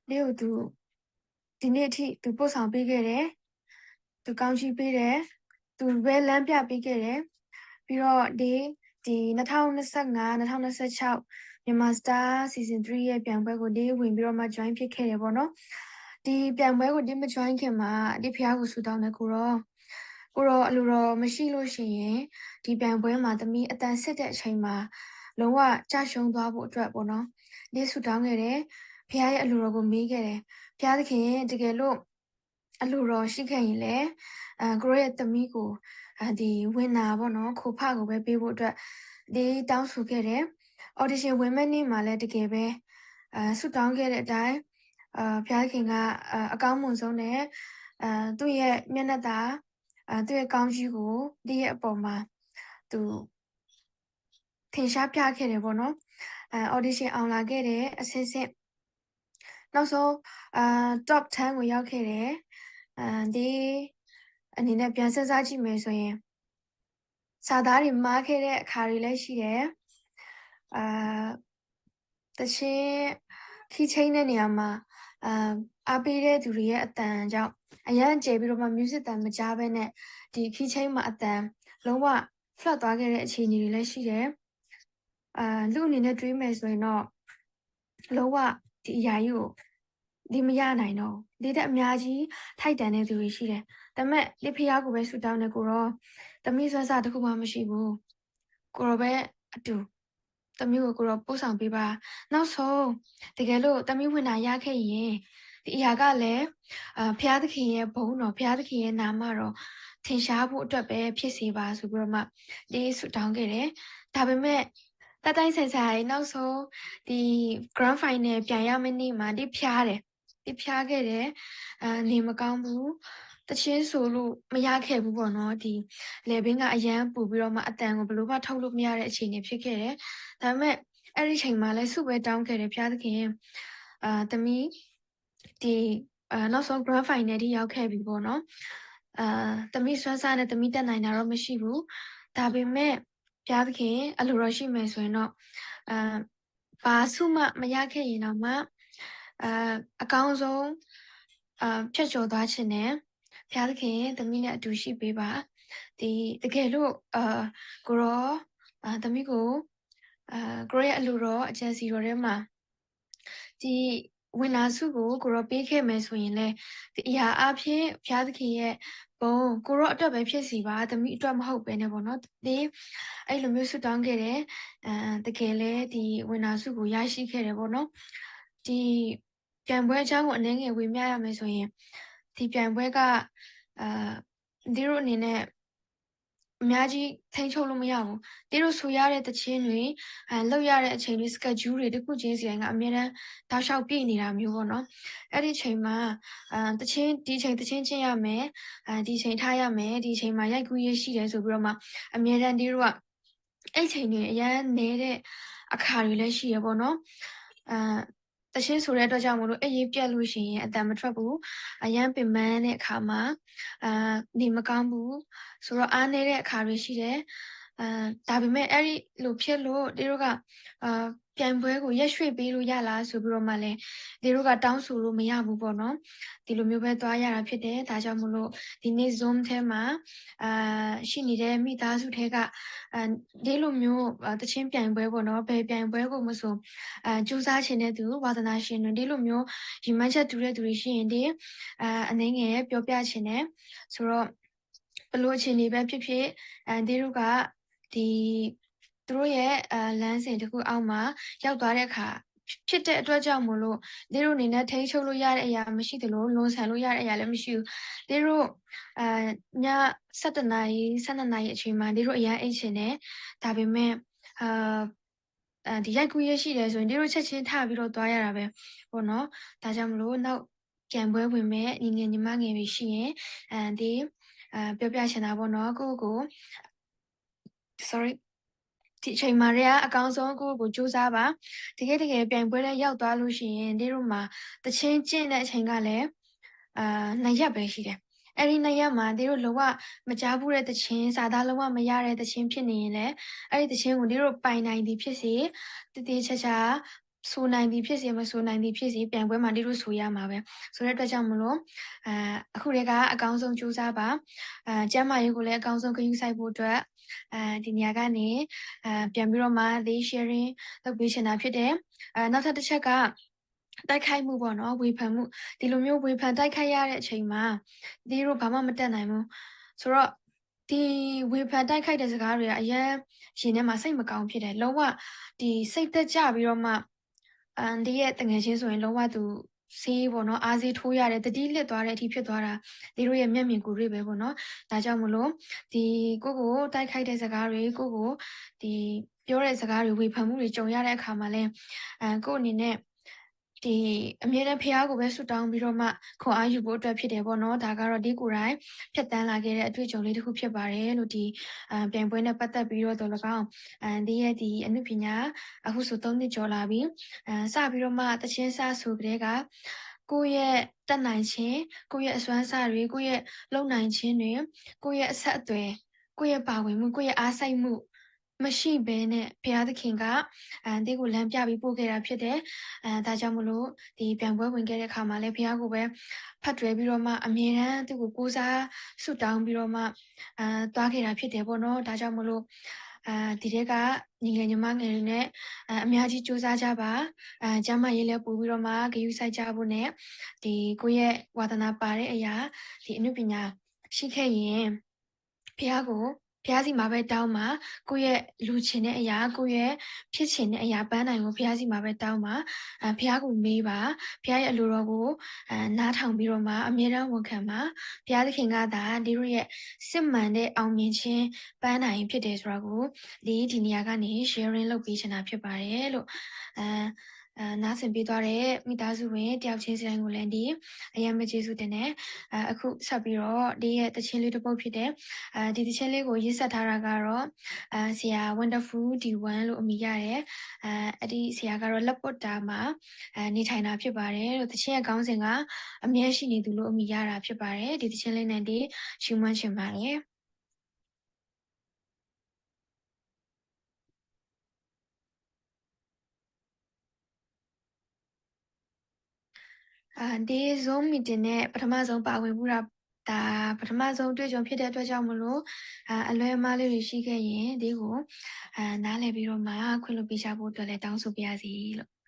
ဒ်သိးသု ဒီနေ့အထိ သူပို့ဆောင်ပေးခဲ့တယ်, သူကောင်းချီးပေးတယ်, သူပဲလမ်းပြပေးခဲ့တယ်. ပြီးတော့ ဒီ ဒီ နှစ်ထောင်နှစ်ဆယ့်ငါး နှစ်ထောင်နှစ်ဆယ့်ခြောက် မြန်မာ Star Season three ရဲ့ပြိုင်ပွဲကို ဒီဝင်ပြီးတော့မှ join ဖြစ်ခဲ့တယ်ပေါ့နော်. ဒီပြိုင်ပွဲကို ဒီမ join ခင်မှာ ဒီဘုရားကိုဆုတောင်းတယ် ကိုရော ကိုရောအလိုတော်မရှိလို့ရှိရင် ဒီပြိုင်ပွဲမှာ သမီးအသံစစ်တဲ့အချိန်မှာ လုံးဝကျရှုံးသွားဖို့အတွက်ပေါ့နော်. ဒီဆုတောင်းခဲ့တယ်. ဘုရားရဲ့အလိုတော်ကိုမေးခဲ့တယ်. ဘုရားသခင် တကယ်လို့ အလိုတော်ရှိခဲ့ရင်လည်း အဲ ကိုရောရဲ့သမီးကို အဲ ဒီ winner ပေါ့နော် ကိုဖကိုပဲပေးဖို့အတွက် ဒီတောင်းဆိုခဲ့တယ်. audition ဝင်မဲ့နေ့မှာလည်းတကယ်ပဲ အဲ ဆုတောင်းခဲ့တဲ့အတိုင်း အဲ ဘုရားသခင်က အဲ အကောင်းမွန်ဆုံးနဲ့ အဲ သူ့ရဲ့မျက်နှာသာ အဲ သူ့ရဲ့ကောင်းကြီးကို ဒီရဲ့အပေါ်မှာ သူ ထင်ရှားပြခဲ့တယ်ပေါ့နော်. အဲ audition အောင်လာခဲ့တယ် အဆင့်ဆင့်. နောက်ဆုံး အဲ top ten ကိုရောက်ခဲ့တယ်. အဲ ဒီအနေနဲ့ပြန်စဉ်းစားကြည့်မယ်ဆိုရင် စာသားတွေမှားခဲ့တဲ့အခါတွေလည်းရှိတယ်. အဲ သီချင်း key change တဲ့နေရာမှာ အဲ အားပေးတဲ့သူတွေရဲ့အသံကြောင့် အရမ်းကျယ်ပြီးတော့မှ music သံမကြားဘဲနဲ့ ဒီ key change မှာအသံ လုံးဝ flat သွားခဲ့တဲ့အခြေအနေတွေလည်းရှိတယ်. အဲ လူ့အနေနဲ့တွေးမယ်ဆိုရင်တော့ လုံးဝ ဒီအရာကြီးကို ဒီမရနိုင်တော့ဘူး. ဒီထက်အများကြီး ထိုက်တန်တဲ့သူတွေရှိတယ်. ဒါပေမဲ့ ဒီဘုရားကိုပဲဆုတောင်းတယ် ကိုရော သမီးစွမ်းစားတစ်ခုမှမရှိဘူး. ကိုရောပဲအတူ သမီးကို ကိုရောပို့ဆောင်ပေးပါ. နောက်ဆုံး တကယ်လို့ သမီးဝင်တာရခဲ့ရင် ဒီအရာကလည်း အဲ ဘုရားသခင်ရဲ့ဘုန်းတော် ဘုရားသခင်ရဲ့နာမတော် ထင်ရှားဖို့အတွက်ပဲဖြစ်စေပါဆိုပြီးတော့မှ ဒီဆုတောင်းခဲ့တယ်. ဒါပေမဲ့ တတ်တိုင်းဆိုင်ဆိုင် နောက်ဆုံး ဒီ grand final ပြိုင်ရမယ့်နေ့မှာ ဒီဖျားတယ်. ဒီဖျားခဲ့တယ်. အဲ နေမကောင်းဘူး. သီချင်းဆိုလို့မရခဲ့ဘူးပေါ့နော်. ဒီ လည်ပင်းကအရမ်းပူပြီးတော့မှ အသံကိုဘယ်လိုမှထုတ်လို့မရတဲ့အခြေအနေဖြစ်ခဲ့တယ်. ဒါပေမဲ့ အဲ့ဒီအချိန်မှာလည်းဆုပဲတောင်းခဲ့တယ် ဘုရားသခင် အဲ သမီး ဒီ အဲ နောက်ဆုံး grand final ထိရောက်ခဲ့ပြီပေါ့နော်. အဲ သမီးစွမ်းစားနဲ့သမီးတတ်နိုင်တာတော့မရှိဘူး. ဒါပေမဲ့ ဘုရားသခင်အလိုတော်ရှိမယ်ဆိုရင်တော့ အဲ ဘာဆုမှမရခဲ့ရင်တောင်မှ အဲ အကောင်းဆုံး အဲ ဖြတ်ကျော်သွားချင်တယ်. ဘုရားသခင် သမီးနဲ့အတူရှိပေးပါ. ဒီ တကယ်လို့ အဲ ကိုရော အဲ သမီးကို အဲ ကိုရောရဲ့အလိုတော် အကြံစည်တော်ထဲမှာ ဒီ winner ဆုကို ကိုရောပေးခဲ့မယ်ဆိုရင်လည်း ဒီအရာအားဖြင့် ဘုရားသခင်ရဲ့ဘုန်း ကိုရောအတွက်ပဲဖြစ်စေပါ, သမီးအတွက်မဟုတ်ပဲနဲ့ပေါ့နော်. ဒီ အဲ့လိုမျိုးဆုတောင်းခဲ့တယ်. အဲ တကယ်လဲ ဒီ winner ဆုကိုရရှိခဲ့တယ်ပေါ့နော်. ဒီ ပြိုင်ပွဲအကြောင်းကိုအနည်းငယ်ဝေမျှရမယ်ဆိုရင် ဒီပြိုင်ပွဲက အဲ သီရိအနေနဲ့ အများကြီးထိန်းချုပ်လို့မရဘူး. သီရိဆိုရတဲ့သီချင်းတွေ အဲ လုပ်ရတဲ့အချိန်တွေ schedule တွေတစ်ခုချင်းစီတိုင်းကအမြဲတမ်းတောက်လျှောက်ပြည့်နေတာမျိုးပေါ့နော်. အဲ့ဒီအချိန်မှာ အဲ သီချင်း ဒီအချိန်သီချင်းကျင့်ရမယ်, အဲ ဒီအချိန်ထားရမယ်, ဒီအချိန်မှာရိုက်ကူးရေးရှိတယ်ဆိုပြီးတော့မှ အမြဲတမ်းသီရိက အဲ့အချိန်တွေအရမ်းနည်းတဲ့အခါတွေလည်းရှိရပေါ့နော်. အဲ သီချင်းဆိုတဲ့အတွက်ကြောင့်မို့လို့ အဲ့ရေးပြတ်လို့ရှိရင်အသံမထွက်ဘူး. အရမ်းပင်ပန်းတဲ့အခါမှာ အဲ နေမကောင်းဘူးဆိုတော့ အားနည်းတဲ့အခါတွေရှိတယ်. အဲ ဒါပေမဲ့အဲ့ဒီလိုဖြစ်လို့ သီရိက အဲ ပြိုင်ပွဲကိုရက်ရွှေ့ပေးလို့ရလားဆိုပြီးတော့မှလည်း သီရိကတောင်းဆိုလို့မရဘူးပေါ့နော်. ဒီလိုမျိုးပဲသွားရတာဖြစ်တယ်. ဒါကြောင့်မို့လို့ ဒီနေ့ Zoom ထဲမှာ အာ ရှိနေတဲ့မိသားစုထဲက အာ ဒ်လိုမျိုး အာ သီချင်းပြိုင်ပွဲပေါ့နော်, ဘယ်ပြိုင်ပွဲကိုမဆို အာ ကြိုးစားချင်တဲ့သူ ဝါသနာရှင်တွေ ဒ်လိုမျိုး ရည်မှန်းချက်တူတဲ့သူတွေရှိရင် ဒီ အာ အနည်းငယ်ပြောပြချင်တယ်. ဆိုတော့ ဘယ်လိုအခြေအနေပဲဖြစ်ဖြစ် အာ သီရိက ဒီ သူတို့ရဲ့ အာ လမ်းစဉ်တစ်ခုအောက်မှာ ရောက်သွားတဲ့အခါ ဖြစ်တဲ့အတွက်ကြောင့်မို့လို့ သီရိအနေနဲ့ ထိန်းချုပ်လို့ရတဲ့အရာမရှိသလို လွန်ဆန်လို့ရတဲ့အရာလည်းမရှိဘူး. သီရိ အာ ည ဆယ့်တစ်နာရီ ဆယ့်နှစ်နာရီအချိန်မှာ သီရိအရမ်းအိပ်ချင်တယ်. ဒါပေမဲ့ အာ အာ ဒီရိုက်ကူးရေးရှိတယ်ဆိုရင် သီရိချက်ချင်းထပြီးတော့သွားရတာပဲပေါ့နော်. ဒါကြောင့်မလို့ နောက်ပြိုင်ပွဲဝင်မဲ့ညီငယ်ညီမငယ်တွေရှိရင် အာ ဒီ အာ ပြောပြချင်တာပေါ့နော် ကိုယ့်ကိုယ်ကို sorry ဒီအချိန်မှာတည်းကအကောင်းဆုံးကိုယ့်ကိုယ်ကိုစူးစမ်းပါ. တကယ်တကယ်ပြိုင်ပွဲထဲရောက်သွားလို့ရှိရင် သီရိမှာ သီချင်းကျင့်တဲ့အချိန်ကလည်း အာ နှစ်ရက်ပဲရှိတယ်. အဲ့ဒီနှစ်ရက်မှာ သီရိလုံးဝမကြားဘူးတဲ့သီချင်း စာသားလုံးဝမရတဲ့သီချင်းဖြစ်နေရင်လည်း အဲ့ဒီသီချင်းကိုသီရိပိုင်နိုင်သည်ဖြစ်စေ သေသေချာချာ ဆိုနိုင်သည်ဖြစ်စေ၊ မဆိုနိုင်သည်ဖြစ်စေ၊ ပြိုင်ပွဲမှာ ဒ်သို့ဆိုရမှာပဲ။ ဆိုတဲ့အတွက်ကြောင့်မလို့ အခုထဲက အကောင်းဆုံးကြိုးစားပါ။ ကျန်းမာရေးကိုလည်း အကောင်းဆုံးဂရုစိုက်ဖို့အတွက် ဒီနေရာကနေ ပြန်ပြီးတော့မှ သတိ sharing လုပ်ပေးချင်တာဖြစ်တယ်။ နောက်ထပ်တစ်ချက်က တိုက်ခိုက်မှုပေါ့နော်၊ ဝေဖန်မှု။ ဒီလိုမျိုးဝေဖန်တိုက်ခိုက်ရတဲ့အချိန်မှာ သတိတို့ဘာမှမတတ်နိုင်ဘူး။ ဆိုတော့ ဒီဝေဖန်တိုက်ခိုက်တဲ့စကားတွေက အရမ်းရင်ထဲမှာ စိတ်မကောင်းဖြစ်တယ်။ လုံးဝ ဒီစိတ်သက်ကြပြီးတော့မှ အမ် ဒီရဲ့သူငယ်ချင်းဆိုရင် လုံးဝသူဆေးပေါ့နော်၊ အားဆေးထိုးရတယ်၊ သတိလစ်သွားတဲ့အထိဖြစ်သွားတာ သတိတို့ရဲ့မျက်မြင်ကိုယ်တွေ့ပဲပေါ့နော်။ ဒါကြောင့်မို့လို့ ဒီကိုယ့်ကိုတိုက်ခိုက်တဲ့စကားတွေ၊ ကိုယ့်ကို ဒီပြောတဲ့စကားတွေ၊ ဝေဖန်မှုတွေကြုံရတဲ့အခါမှာလည်း အဲ၊ ကိုယ့်အနေနဲ့ ဒီအမြဲတမ်းဘုရားကိုပဲဆုတောင်းပြီးတော့မှ ခွန်အားယူဖို့အတွက်ဖြစ်တယ်ပေါ့နော်။ ဒါကတော့ ဒ်ကိုယ်တိုင်ဖြတ်သန်းလာခဲ့တဲ့အတွေ့အကြုံလေးတစ်ခုဖြစ်ပါတယ်လို့ ဒီ အဲ၊ ပြိုင်ပွဲနဲ့ပတ်သက်ပြီးတော့သော်လည်းကောင်း၊ အဲ၊ ဒ်ရဲ့ဒီအနုပညာအခုဆိုသုံးနှစ်ကျော်လာပြီ။ အဲ၊ စပြီးတော့မှသီချင်းစဆိုကတည်းက ကိုယ့်ရဲ့တတ်နိုင်ခြင်း၊ ကိုယ့်ရဲ့အစွမ်းအစတွေ၊ ကိုယ့်ရဲ့လုပ်နိုင်ခြင်းတွေ၊ ကိုယ့်ရဲ့အဆက်အသွယ်၊ ကိုယ့်ရဲ့ပါဝင်မှု၊ ကိုယ့်ရဲ့အားစိုက်မှု မရှိဘဲနဲ့ ဘုရားသခင်က အဲ၊ ဒ်ကိုလမ်းပြပြီးပို့ခဲ့တာဖြစ်တယ်။ အဲ၊ ဒါကြောင့်မို့လို့ ဒီပြိုင်ပွဲဝင်ခဲ့တဲ့အခါမှာလည်း ဘုရားကိုပဲဖတ်တွယ်ပြီးတော့မှ အမြဲတမ်းသူ့ကိုကိုးစားဆုတောင်းပြီးတော့မှ အဲ၊ သွားခဲ့တာဖြစ်တယ်ပေါ့နော်။ ဒါကြောင့်မို့လို့ အဲ၊ ဒီထဲကညီငယ်ညီမငယ်တွေနဲ့ အဲ၊ အများကြီးကြိုးစားကြပါ။ အဲ၊ ကျန်းမာရေးလည်းပိုပြီးတော့မှဂရုစိုက်ကြဖို့နဲ့ ဒီကိုယ့်ရဲ့ဝါသနာပါတဲ့အရာ၊ ဒီအနုပညာရှိခဲ့ရင် ဘုရားကို ဘုရားဆီမှာပဲတောင်းပါ။ ကိုယ့်ရဲ့လိုချင်တဲ့အရာ၊ ကိုယ့်ရဲ့ဖြစ်ချင်တဲ့အရာပန်းတိုင်ကို ဘုရားဆီမှာပဲတောင်းပါ။ အဲ၊ ဘုရားကိုမေးပါ။ ဘုရားရဲ့အလိုတော်ကို အဲ၊ နားထောင်ပြီးတော့မှ အမြဲတမ်းဝန်ခံပါ။ ဘုရားသခင်ကသာ ဒ်တို့ရဲ့စစ်မှန်တဲ့အောင်မြင်ခြင်းပန်းတိုင်ဖြစ်တယ်ဆိုတာကို ဒီ ဒီနေရာကနေ sharing လုပ်ပေးချင်တာဖြစ်ပါတယ်လို့ အဲ၊ အဲ၊ နားဆင်ပေးသွားတဲ့မိသားစုဝင်တယောက်ချင်းစီတိုင်းကိုလည်း ဒီအရမ်းပဲကျေးဇူးတင်တယ်။ အဲ၊ အခုဆက်ပြီးတော့ ဒ်ရဲ့သီချင်းလေးတစ်ပုဒ်ဖြစ်တယ်။ အဲ၊ ဒီသီချင်းလေးကိုရေးစပ်ထားတာကတော့ အဲ၊ ဆရာ Wonderful ဒီဝမ်လို့အမည်ရတယ်။ အဲ၊ အဲ့ဒီဆရာကတော့လက်ပွတ်တာမှာ အဲ၊ နေထိုင်တာဖြစ်ပါတယ်လို့။ သီချင်းရဲ့ခေါင်းစဉ်က အမြဲရှိနေသူလို့အမည်ရတာဖြစ်ပါတယ်။ ဒီသီချင်းလေးနဲ့ ဒီချီးမွမ်းချင်ပါတယ်။ အာ၊ ဒီ Zoom meeting နဲ့ပထမဆုံးပါဝင်မှုတာ၊ ဒါပထမဆုံးတွေ့ကြုံဖြစ်တဲ့အတွက်ကြောင့်မို့လို့ အာ၊ အလွဲအမှားလေးတွေရှိခဲ့ရင် ဒီကို အာ၊ နားလည်ပြီးတော့မှခွင့်လွှတ်ပေးကြဖို့အတွက်လည်းတောင်းဆိုပါရစေလို့။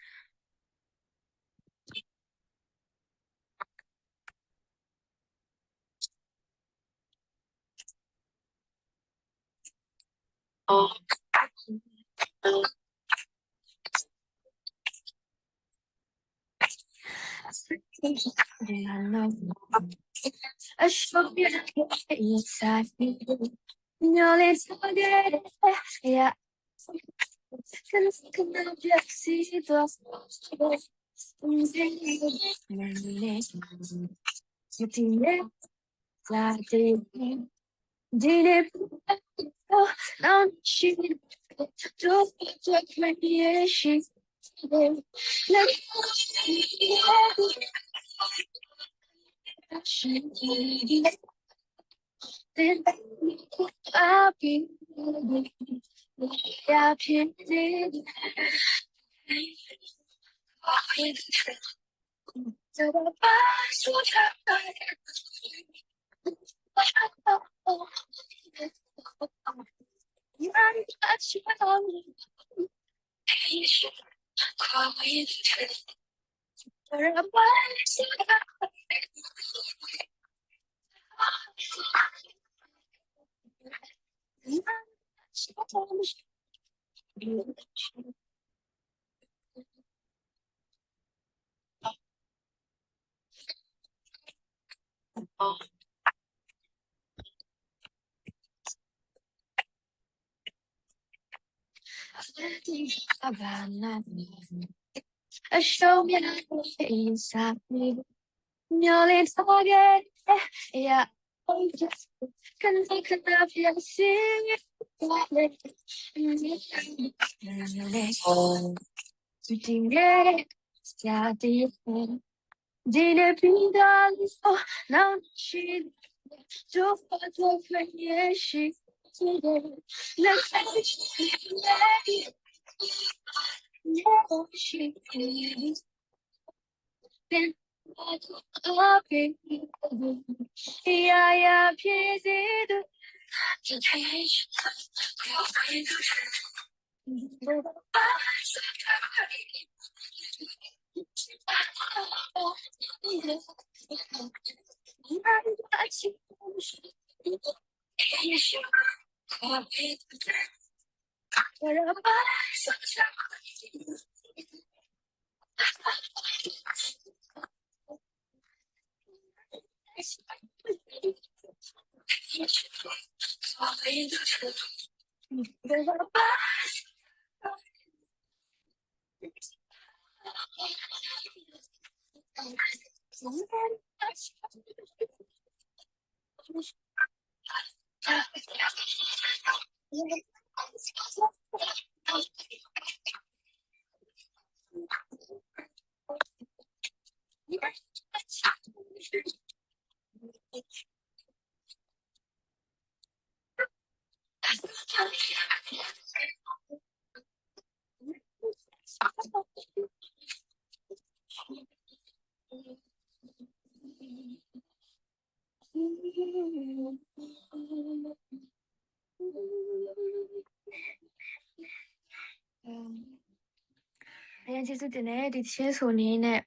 ဘုရားကျေးဇူးတင်တယ်, ဒီသီချင်းဆိုအနေနဲ့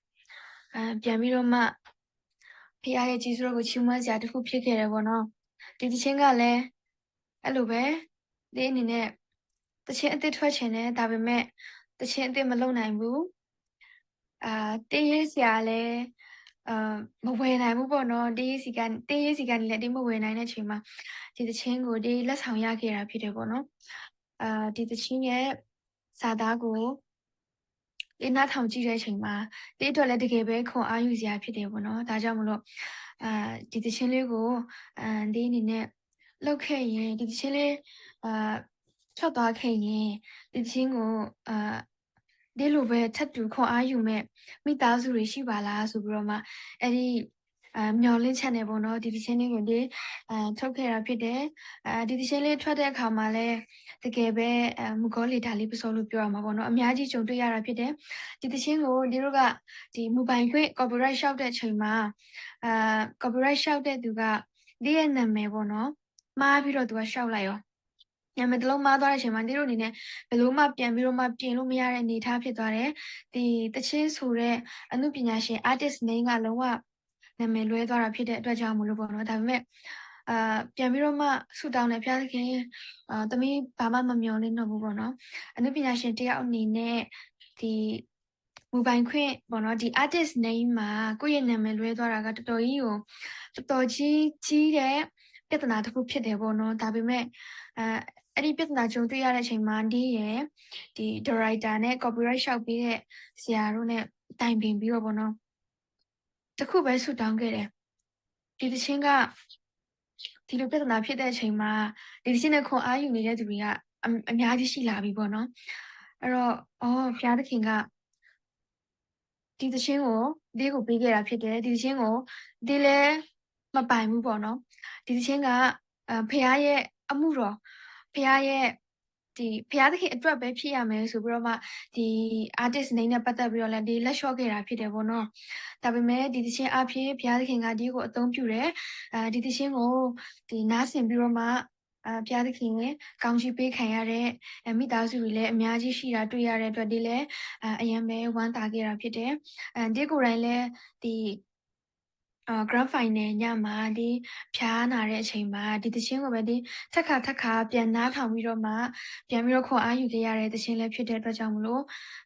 အာ ပြန်ပြီးတော့မှ ဘုရားရဲ့ကျေးဇူးတော်ကိုချီးမွမ်းစရာတစ်ခုဖြစ်ခဲ့တယ်ပေါ့နော်. ဒီသီချင်းကလည်း အဲ့လိုပဲ, ဒီအနေနဲ့ သီချင်းအသစ်ထွက်ချင်တယ်, ဒါပေမဲ့ သီချင်းအသစ်မလုပ်နိုင်ဘူး. အာ သစ်ရေးစရာလည်း အာ မဝယ်နိုင်ဘူးပေါ့နော်. သစ်ရေးဆီက သစ်ရေးဆီကနေလည်း ဒီမဝယ်နိုင်တဲ့အချိန်မှာ ဒီသီချင်းကို ဒီလက်ဆောင်ရခဲ့တာဖြစ်တယ်ပေါ့နော်. အာ ဒီသီချင်းရဲ့စာသားကို ဒီနားထောင်ကြည့်တဲ့အချိန်မှာ ဒီအတွက်လည်းတကယ်ပဲခွန်အားယူစရာဖြစ်တယ်ပေါ့နော်. ဒါကြောင့်မလို့ အာ ဒီသီချင်းလေးကို အာ ဒီအနေနဲ့လုပ်ခဲ့ရင် ဒီသီချင်းလေး အာ ထွက်သွားခဲ့ရင် ဒီသီချင်းကို အာ ဒီလိုပဲထပ်တူခွန်အားယူမဲ့မိသားစုတွေရှိပါလားဆိုပြီးတော့မှ အဲ့ဒီ အာ မျှော်လင့်ချက်နဲ့ပေါ့နော်, ဒီသီချင်းလေးကိုဒီ အာ ထုတ်ခဲ့တာဖြစ်တယ်. အာ ဒီသီချင်းလေးထွက်တဲ့အခါမှာလည်း တကယ်ပဲ အာ မုၣ်ကီၤလံၢ်တၢ်လ့ပစီလို့ပြောရမှာပေါ့နော်, အများကြီးကြုံတွေ့ရတာဖြစ်တယ်. ဒီသီချင်းကိုဒီတို့က ဒီမူပိုင်ခွင့် copyright လျှောက်တဲ့အချိန်မှာ အာ copyright လျှောက်တဲ့သူက ဒီရဲ့နာမည်ပေါ့နော်, မှားပြီးတော့သူကလျှောက်လိုက်ရော နာမည်တစ်လုံးမှားသွားတဲ့အချိန်မှာ ဒီတို့အနေနဲ့ဘယ်လိုမှပြန်ပြီးတော့မှပြင်လို့မရတဲ့အနေအထားဖြစ်သွားတယ်. ဒီသီချင်းဆိုတဲ့အနုပညာရှင် artist name ကလုံးဝနာမည်လွဲသွားတာဖြစ်တဲ့အတွက်ကြောင့်မလို့ပေါ့နော်. ဒါပေမဲ့ အာ ပြန်ပြီးတော့မှဆုတောင်းတယ်, ဘုရားသခင် အာ သမီးဘာမှမမျှော်လင့်တော့ဘူးပေါ့နော်. အနုပညာရှင်တစ်ယောက်အနေနဲ့ဒီ မူပိုင်ခွင့်ပေါ့နော်, ဒီ artist name မှာကိုယ့်ရဲ့နာမည်လွဲသွားတာကတော်တော်ကြီးကို တော်တော်ကြီးကြီးတဲ့ပြဿနာတစ်ခုဖြစ်တယ်ပေါ့နော်. ဒါပေမဲ့ အဲ အဲ့ဒီပြဿနာကြုံတွေ့ရတဲ့အချိန်မှာ ဒီရဲ့ဒီ director နဲ့ copyright လျှောက်ပေးတဲ့ဆရာတို့နဲ့တိုင်ပင်ပြီးတော့ပေါ့နော်, တစ်ခုပဲဆုတောင်းခဲ့တယ်. ဒီသီချင်းက ဒီလိုပြဿနာဖြစ်တဲ့အချိန်မှာ ဒီသီချင်းနဲ့ခွန်အားယူနေတဲ့သူတွေက အ အများကြီးရှိလာပြီပေါ့နော်. အဲ့တော့ အော် ဘုရားသခင်က ဒီသီချင်းကို ဒ်ကိုပေးခဲ့တာဖြစ်တယ်. ဒီသီချင်းကို ဒ်လည်းမပိုင်ဘူးပေါ့နော်. ဒီသီချင်းက အဲ ဘုရားရဲ့အမှုတော်, ဘုရားရဲ့ ဒီဘုရားသခင်အတွက်ပဲဖြစ်ရမယ်ဆိုပြီးတော့မှ ဒီ artist name နဲ့ပတ်သက်ပြီးတော့လည်း ဒီလက်လျှော့ခဲ့တာဖြစ်တယ်ပေါ့နော်. ဒါပေမဲ့ ဒီသီချင်းအားဖြင့် ဘုရားသခင်က ဒ်ကိုအသုံးပြုတယ်. အဲ ဒီသီချင်းကို ဒီနားဆင်ပြီးတော့မှ အဲ ဘုရားသခင်ကောင်းချီးပေးခံရတဲ့ အဲ မိသားစုတွေလည်းအများကြီးရှိတာတွေ့ရတဲ့အတွက် ဒီလည်း အဲ အရမ်းပဲဝမ်းသာခဲ့တာဖြစ်တယ်. အဲ ဒီကိုယ်တိုင်လည်း ဒီ အာ grand final ညမှာ ဒီဖျားနာတဲ့အချိန်မှာ ဒီသီချင်းကိုပဲ ဒီထပ်ခါထပ်ခါပြန်နားထောင်ပြီးတော့မှ ပြန်ပြီးတော့ခွန်အားယူခဲ့ရတဲ့သီချင်းလည်းဖြစ်တဲ့အတွက်ကြောင့်မလို့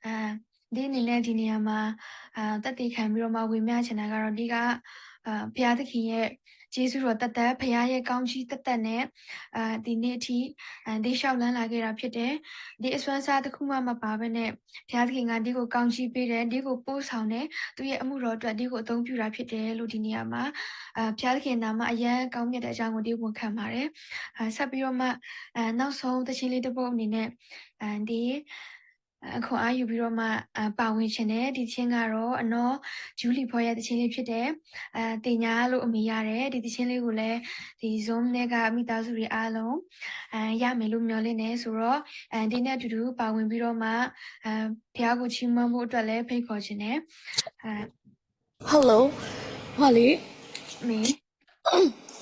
အာ ဒီအနေနဲ့ဒီနေရာမှာ အာ သက်သေခံပြီးတော့မှဝေမျှချင်တာကတော့ ဒီက အာ ဘုရားသခင်ရဲ့ကျေးဇူးတော်သက်သက်, ဘုရားရဲ့ကောင်းချီးသက်သက်နဲ့ အာ ဒီနေ့အထိ အာ ဒီလျှောက်လှမ်းလာခဲ့တာဖြစ်တယ်. ဒီအစွမ်းစားတစ်ခုမှမပါဘဲနဲ့ ဘုရားသခင်ကဒ်ကိုကောင်းချီးပေးတယ်, ဒ်ကိုပို့ဆောင်တယ်, သူ့ရဲ့အမှုတော်အတွက်ဒ်ကိုအသုံးပြုတာဖြစ်တယ်လို့ဒီနေရာမှာ အာ ဘုရားသခင်နာမအရမ်းကောင်းမြတ်တဲ့အကြောင်းကိုဒ်ဝန်ခံပါတယ်. အာ ဆက်ပြီးတော့မှ အာ နောက်ဆုံးသီချင်းလေးတစ်ပုဒ်အနေနဲ့ အာ ဒီ အခွန်အားယူပြီးတော့မှ ပါဝင်ချင်တယ်။ ဒီသီချင်းကတော့ အနီၢ် Julie ဖော်ရဲ့သီချင်းလေးဖြစ်တယ်။ သင်ကြားလို့အမေရတယ်။ ဒီသီချင်းလေးကိုလည်း ဒီ Zoom ထဲကမိသားစုတွေအားလုံး ရမယ်လို့မျှော်လင့်တယ်ဆိုတော့ ဒီနဲ့အတူတူပါဝင်ပြီးတော့မှ ဘုရားကိုချီးမွမ်းဖို့အတွက်လည်းဖိတ်ခေါ်ချင်တယ်။ Hello မလေး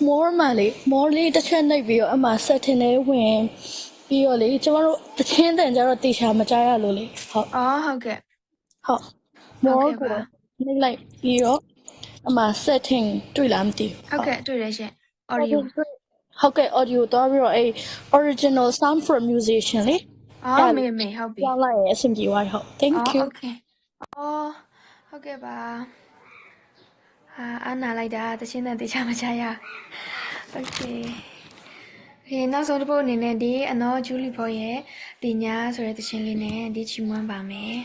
မော်မလေး မော်လေးတစ်ချက်နှိပ်ပြီးတော့အမှ setting ထဲဝင်ပြီးတော့လေ ကျမတို့သီချင်းသံကြားတော့တေချာမကြားရလို့လေ ဟုတ် ဟုတ်ကဲ့ ဟုတ် မော်ကိုနှိပ်လိုက်ပြီးတော့အမှ setting တွေ့လားမသိဘူး ဟုတ်ကဲ့ တွေ့တယ်ရှင် audio ဟုတ်ကဲ့ audio သွားပြီးတော့အဲ့ original sound for musician လေ အော်မေမေဟုတ်ပြီ ပြောင်းလိုက်ရင်အဆင်ပြေသွားပြီ ဟုတ် thank you ဟုတ်ကဲ့ပါ အာနားလိုက်တာ သီချင်းသံတေချာမကြားရ okay နောက်ဆုံးတစ်ပုဒ်အနေနဲ့ဒီအနီၢ် Julie ဖော်ရဲ့ တင်ညာဆိုတဲ့သီချင်းလေးနဲ့ဒီချီးမွမ်းပါမယ်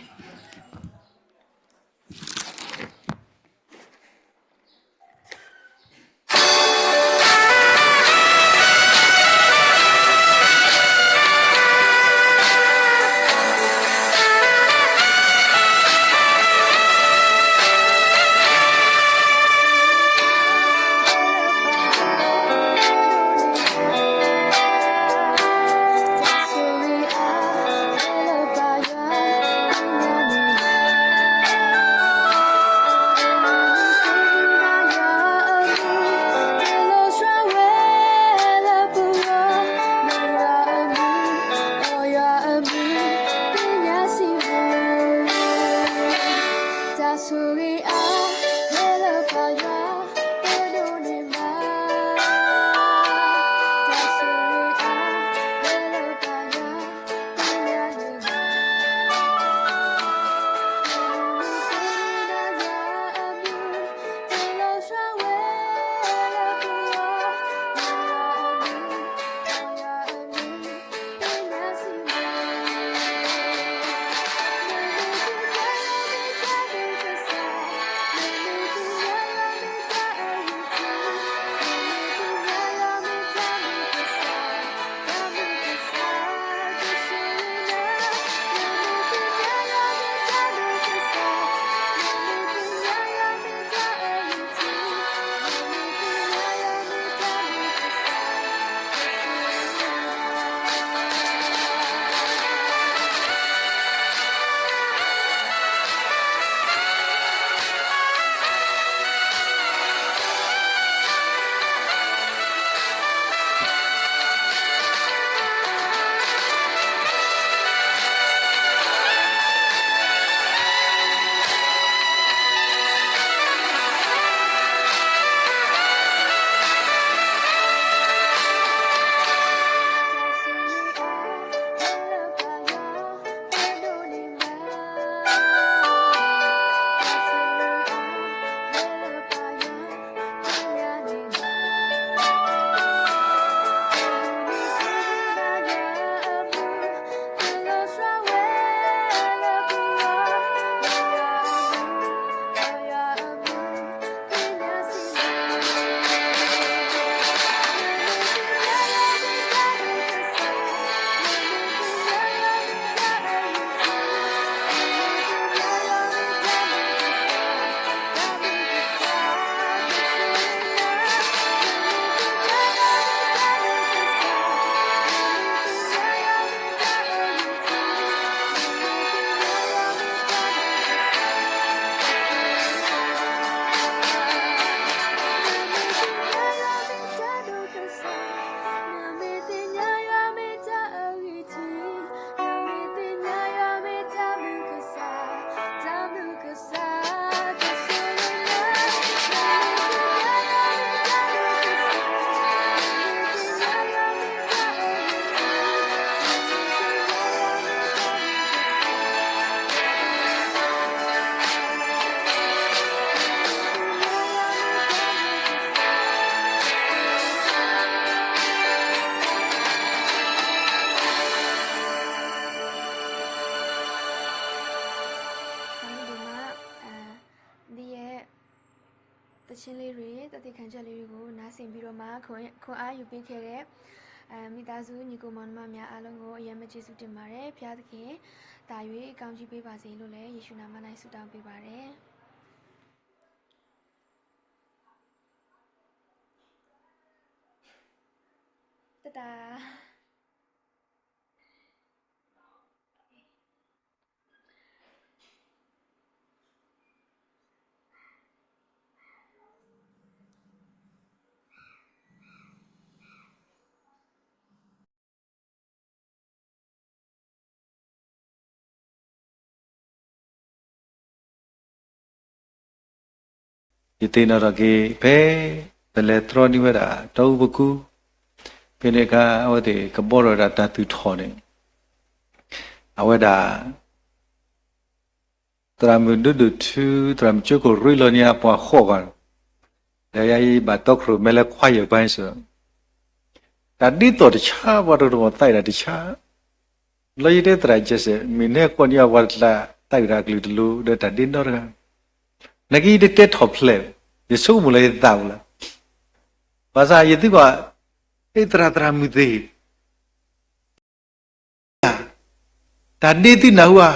ဒီးမ့ၢ် ဒ်ယဲ သီချင်းလေးတွေ သက်သေခံချက်လေးတွေကို နားဆင်ပြီးတော့မှ ခွန်အားယူပေးခဲ့တဲ့ မိသားစုညီအစ်ကိုမောင်နှမများအားလုံးကို အရမ်းပဲကျေးဇူးတင်ပါတယ်။ ဘုရားသခင် သာ၍ ကောင်းချီးပေးပါစေလို့လည်း ယေရှုနာမ၌ဆုတောင်းပေးပါတယ်။ တဒါ ယသ့ၣ်နီၣ်ထီၣ်က့ၤ ဖဲပလဲၤတြီန့ၢ်ဝဲဒၣ် တီအူပကူ ဖဲန့ၣ်အခါ အဝဲသ့ၣ်ကဘီထီၣ်ဝဲဒၣ်တၢ်သူၣ်ထီၣ်န့ၣ် အဝဲဒၣ် သရၣ်မုၣ်ဒိၣ်ဒိၣ်ထူ သရၣ်မုၣ်ကၠိခိၣ်ရ့လီၤန့ၢ်အပှၤဃိးဂၤ ဒီးယၤအံၤဘၣ်တီခိၣ်ရိၣ်မဲလၢ choir ပိုင်း စ့ၢ်ကီး တၢ်ဒ်သိးတဆါ ပှၤတကတီၢ်သးအံၤဒၣ်တဆါ လီၤယတဲသရၣ် Jesse မ့ၢ်နဟဲဃိးန့ၢ်အပှၤတကျါ သးအံၤဒၣ်အကလုၢ်တလိၤ ဒီးတၢ်ဒ်နီတဂၤ နာ်က့ယတတဲထီၣ်ဖျဲး ယဆိကမိၣ်လၢယသးပူၤလီၤ ဘၣ်ဆၣ်ယသံကွၢ် ဟ့ၣ်သရၣ်သရၣ်မုၣ်သ့ၣ် တၢ်ဒ့သုနၢ်ဟူဧါ,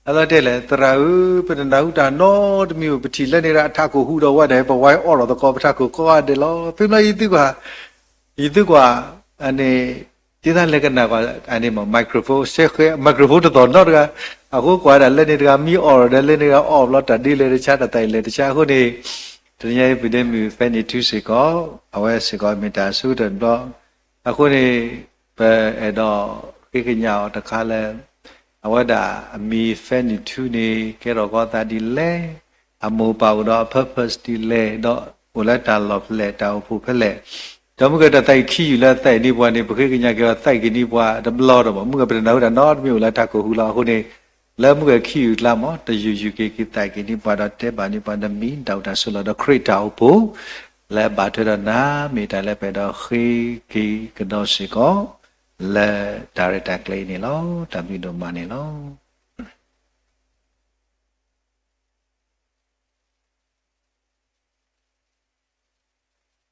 အလီၤတဲလဲၣ် သရၣ်ဧၢ, ပတနၢ်ဟူတၢ်နီတမံၤဧိၤ, ပထံၣ်လၢန့ၣ်ဒီးအထးခိၣ်ဟူဒီးဝဲဒၣ် ပဝဲအီၣ်လီၤသကိး ပထးခိၣ်ကီဂၤဒဲးလီၤ. ဖဲမ့ၢ်ယသုကွၢ်, ယသုကွၢ်, အန့ၣ် ဒ်သိးလဲၤကနၣ်ကွၢ် အန့ၣ်မ့ၢ် microphone စဲဃဲ microphone တသီၣ်နီတဂၤ, အဃိကွၢ်ဒၣ်လၢန့ၣ်တဂၤ မ့ၢ်အီၣ်ဒီးလၢန့ၣ်တဂၤအီၣ်ဘျီ တၢ်ဒ့လဲၤတဆါ တၢ်သးအံၤလဲၤတဆါ အဃိန့ၣ် တနံၤအံၤ ပဒ့မုၣ် Fanny Thu စ့ၢ်ကီး, အဝဲစ့ၢ်ကီးမ့ၢ်တၢ်ဆၢကတီၢ်တဘျီ, အဃိန့ၣ် ပအဲၣ်ဒိးဃ့ကညးအီၤတခါလၢ အဝဲဒၣ်အမံၤ Fanny Thu န့ၣ် ကဲထီၣ်ကီသးဒ်လဲၣ်, အမိၢ်ပၢ်အိၣ်ဒီးအ purpose ဒ်လဲၣ်, ဒီးအိၣ်လၢတၢ်လီၢ်ဖဲလဲၣ်, တၢ်အိၣ်ဖှိၣ်ဖဲလဲၣ်, ဒီးမုၢ်ကတၢၢ်သးအံၤခံယူၢ်လၢသးအံၤန့ၢ်ပှၤန့ၣ် ပဃ့ကညးက့ၤအီၤသးအံၤက့ၤန့ၢ်ပှၤတဘျီဒီး မ့ၢ်မုၢ်ကပတနၢ်ဟူတၢ်နီတမံၤအိၣ်လၢထးခိၣ်ဟူလီၤ. အဃိန့ၣ် လၢမုၢ်ကခံယူၢ်အကျါမ့ၢ် တယူၢ်ယူၢ်က့ၤက့ၤသးအံၤက့ၤန့ၢ်ပှၤဒီးတဲဘၣ်န့ၢ်ပှၤဒီးမံၤ ဒီးတၢ်အိၣ်တၢ်ဆိးလီၤဒီးခရံာ်တၢ်အိၣ်ဖှိၣ် လၢဘၣ်ထွဲဒီးနၤ မ့ၢ်တၢ်လၢပအဲၣ်ဒိးဃ့က့ၤကဒီး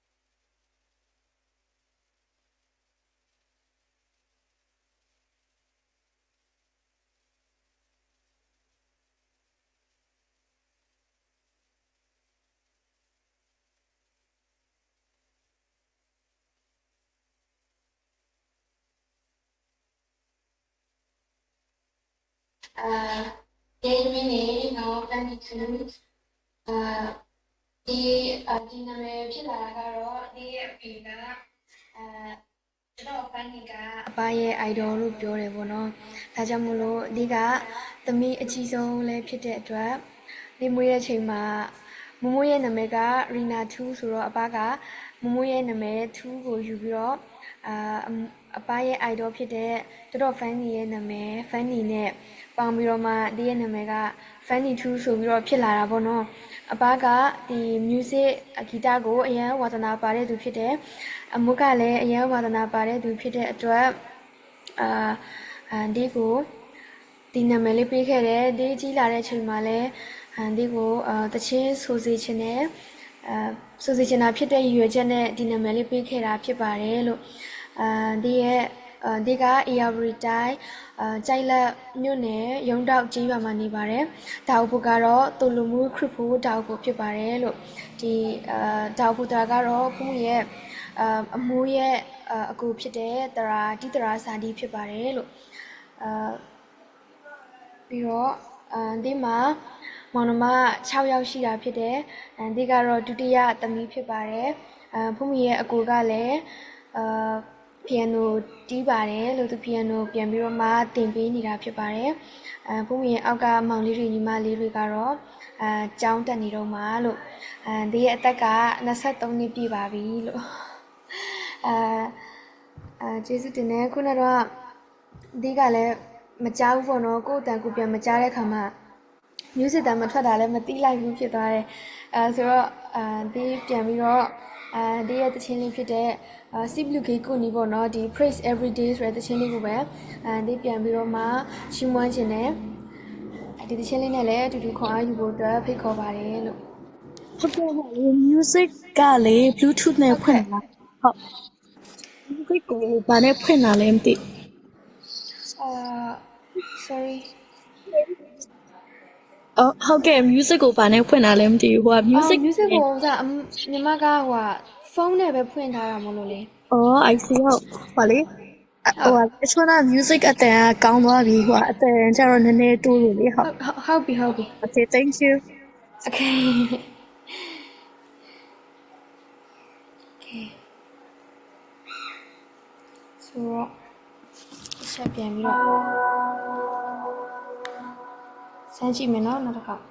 စ့ၢ်ကီး လၢတၢ်ရဲၣ်တၢ်ကျဲၤအံၤန့ၣ်လီၤ. တၢ်ဘျုးဒိၣ်မးန့ၣ်လီၤ. ယဲယမံၤန့ၣ် နီၢ် Fanny Thu, ဒီး ဒီနာမည်ဖြစ်လာတာကတော့ ဒီအဖေက ဒီး Fanny ကအပါရဲ့ idol လို့ပြောတယ်ပေါ့နော်။ ဒါကြောင့်မို့လို့ ဒီက သမီးအကြီးဆုံးလည်းဖြစ်တဲ့အတွက် ဒီမွေးတဲ့အချိန်မှာ မမိုးရဲ့နာမည်က Rina Thu ဆိုတော့ အပါက မမိုးရဲ့နာမည် Thu ကိုယူပြီးတော့ အာ အ အပါရဲ့ idol ဖြစ်တဲ့ တဒီၣ် Fanny ရဲ့နာမည် Fanny နဲ့ ပေါင်းပြီးတော့မှ ဒီရဲ့နာမည်က Fanny Thu ဆိုပြီးတော့ဖြစ်လာတာပေါ့နော်။ အပါက ဒီ music အ guitar ကို အရမ်းဝါသနာပါတဲ့သူဖြစ်တယ်။ အမိုးကလည်း အရမ်းဝါသနာပါတဲ့သူဖြစ်တဲ့အတွက် အာ အာ ဒီကို ဒီနာမည်လေးပေးခဲ့တယ်။ ဒီကြီးလာတဲ့အချိန်မှာလည်း အာ ဒီကို အာ သီချင်းဆိုစေချင်တယ်။ အာ ဆိုစေချင်တာဖြစ်တဲ့ရည်ရွယ်ချက်နဲ့ ဒီနာမည်လေးပေးခဲ့တာဖြစ်ပါတယ်လို့ အာ ဒီရဲ့ အာ ဒီက ဧရာဝတီတိုင်း အာ ကၠဲးလၢမြို့နယ် ရုံးတောက်ကျေးရွာမှာနေပါတယ်။ တၢ်အိၣ်ဖှိၣ်ကတော့ သို့လိမူခရစ်ဖူးတၢ်အိုဖှိၣ်ဖြစ်ပါတယ်လို့ ဒီ အာ တၢ်အိုဖှိၣ်သရၣ်ကတော့ ဖုမူရဲ့ အာ အမိုးရဲ့ အာ အကိုဖြစ်တဲ့ သရၣ် တီးသရၣ် ဇာဒီ ဖြစ်ပါတယ်လို့ အာ ပြီးတော့ အာ ဒီမှာ မောင်နှမ ခြောက်ယောက်ရှိတာဖြစ်တယ်။ အာ ဒီကတော့ ဒုတိယသမီးဖြစ်ပါတယ်။ အာ ဖုမူရဲ့အကိုကလည်း အာ piano တီးပါတယ်လို့ သူ piano ပြန်ပြီးတော့မှသင်ပေးနေတာဖြစ်ပါတယ်။ အာ ဖုမူရဲ့အောက်ကမောင်လေးတွေညီမလေးတွေကတော့ အာ ကျောင်းတက်နေတော့မှလို့ အာ ဒီရဲ့အသက်က နှစ်ဆယ့်သုံးနှစ်ပြည့်ပါပြီလို့ အာ အာ ကျေးဇူးတင်တယ်။ ခုနကတော့ ဒီကလည်း မကြားဘူးပေါ့နော်။ ကိုယ့်အသံကိုယ်ပြန်မကြားတဲ့အခါမှာ music သံမထွက်တာလည်း မသိလိုက်ဘူးဖြစ်သွားတယ်။ အာ ဆိုတော့ အာ ဒီပြန်ပြီးတော့ အာ ဒီရဲ့သီချင်းလေးဖြစ်တဲ့ အာ စံးဘျုးက့ၤကိုယ့်နည်းပေါ့နော်။ ဒီ Praise Every Day ဆိုတဲ့သီချင်းလေးကိုပဲ အာ ဒီပြန်ပြီးတော့မှ ချီးမွမ်းချင်တယ်။ ဒီသီချင်းလေးနဲ့လည်းအတူတူခွန်အားယူဖို့အတွက်ဖိတ်ခေါ်ပါတယ်လို့။ ဟုတ်ကဲ့ပါလေ music ကလေ Bluetooth နဲ့ဖွင့်မလား။ ဟုတ် music ကိုဘာနဲ့ဖွင့်တာလဲမသိ။ အာ sorry ဟုတ်ကဲ့ music ကိုဘာနဲ့ဖွင့်တာလဲမသိဘူး ဟိုက music music ကိုကညီမကဟိုက phone နဲ့ပဲဖွင့်ထားတာမို့လို့လေ။ အော် I see ဟုတ်ပါလေ။ ဟိုက တချို့က music အသံကကောင်းသွားပြီ ဟိုကအသံကျတော့နည်းနည်းတိုးလို့လေ ဟုတ်။ ဟုတ်ဟုတ်ပြီဟုတ်ပြီ။ Okay, thank you. Okay. Okay. So ဆက်ပြန်ပြီးတော့ စမ်းကြည့်မယ်နော် နောက်တစ်ခါ။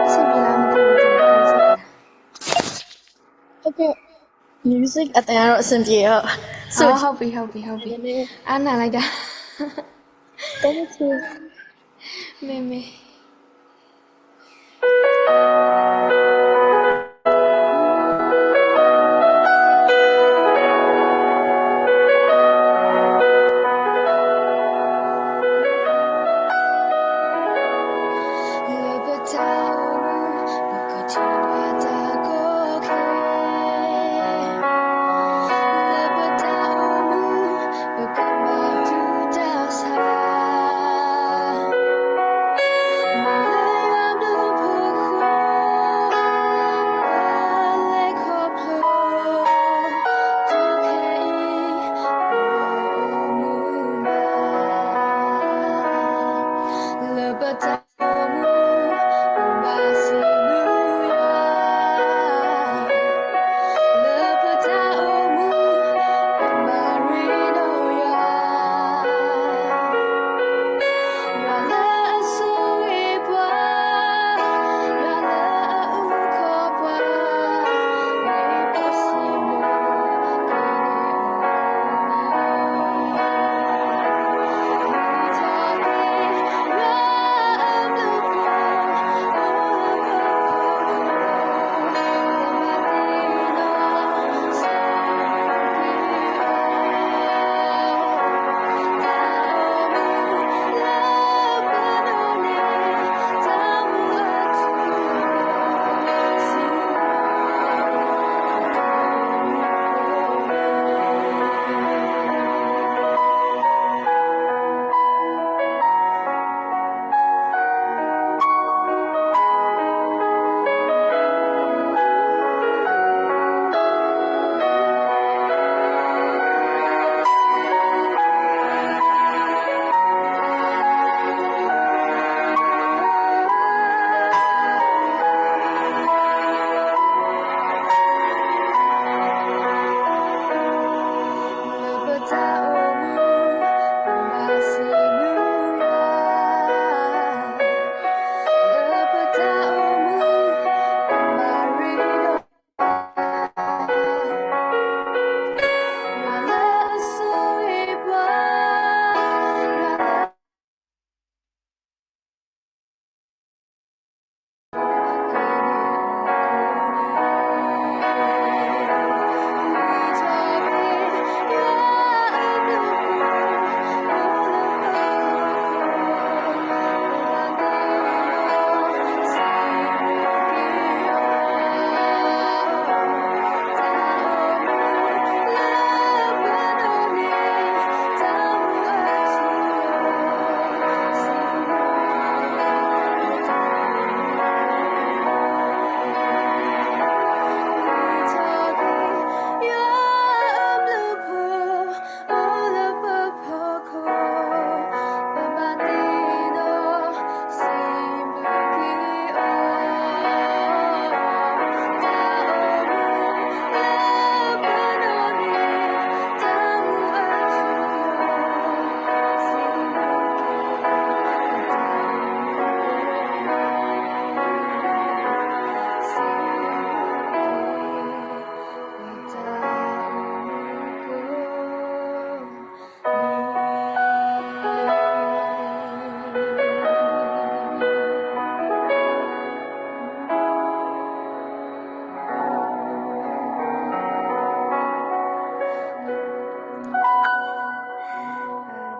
အဆင်ပြေလားမသိဘူး ကျွန်တော် ဟုတ်ကဲ့ music အသံကတော့အဆင်ပြေတော့ ဆို ဟုတ်ပြီဟုတ်ပြီဟုတ်ပြီ နည်းနည်း အားနာလိုက်တာ Thank you. မ့ၢ်မ့ၢ်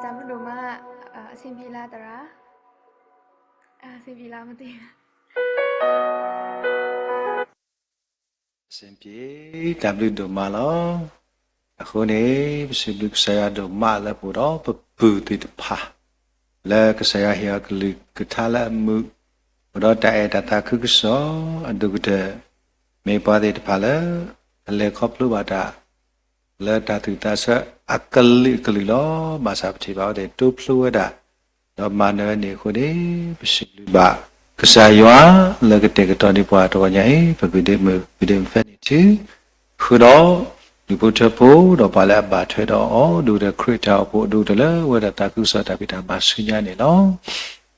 တၢ်ဘျုးဒိၣ်မး အဆင်ပြေလၢသရၣ် သ့ၣ်ပံလါမသ့ၣ် အဆင်ပြေ, တၢ်ဘျုးဒိၣ်မးလီၤ. အဃိန့ၣ် ပစံးဘျုးကစၢ်ယွၤဒိၣ်မးလၢပအိၣ်ဒီးပပုၢ်သ့ၣ်တဖၣ် လၢကစၢ်ယွၤဟ့ၣ်အီၤကလုၢ်ကထါလၢအမုာ်, အိၣ်ဒီးတၢ်အဲၣ်တၢ်သးခုကစီၣ်, အဒိၣ်ကတၢၢ် မ့ၢ်ပှၤသ့ၣ်တဖၣ်လၢ အလဲၤခီဖျိဘၣ်တၢ် လၢတၢ်သူၣ်ဝံၣ်သးဆၢအကလုာ်ကလုာ်လီၤ. ဘၣ်ဆၣ်ပထံၣ်ဘၣ်အဝဲသ့ၣ်တိဖျိဝဲဒၣ်, ဒီးမၤနၢၤဝဲန့ၣ်အဃိန့ၣ် ပစံးဘျုးဘၣ်ကစၢ်ယွၤလၢကတဲာ်ကတီၤန့ၢ်ပှၤတဂီၤညါအံၤ ပပုၢ်ဒ့မုၣ် ပုၢ်ဒ့မုၣ် Fanny Too ဃုာ်ဒီး ဒူၣ်ဖိထၢဖိ ဒီးပှၤလၢအဘၣ်ထွဲဒီးအီၤ ဒိၣ်ကတၢၢ်ခရံာ်တၢ်အိၣ်ဖှိၣ် ဒိၣ်ကတၢၢ်လၢအဝဲဒၣ်တၢ်သးခုကစီၣ်တၢ်ဖံးတၢ်မၤဆူညါန့ၣ်လီၤ.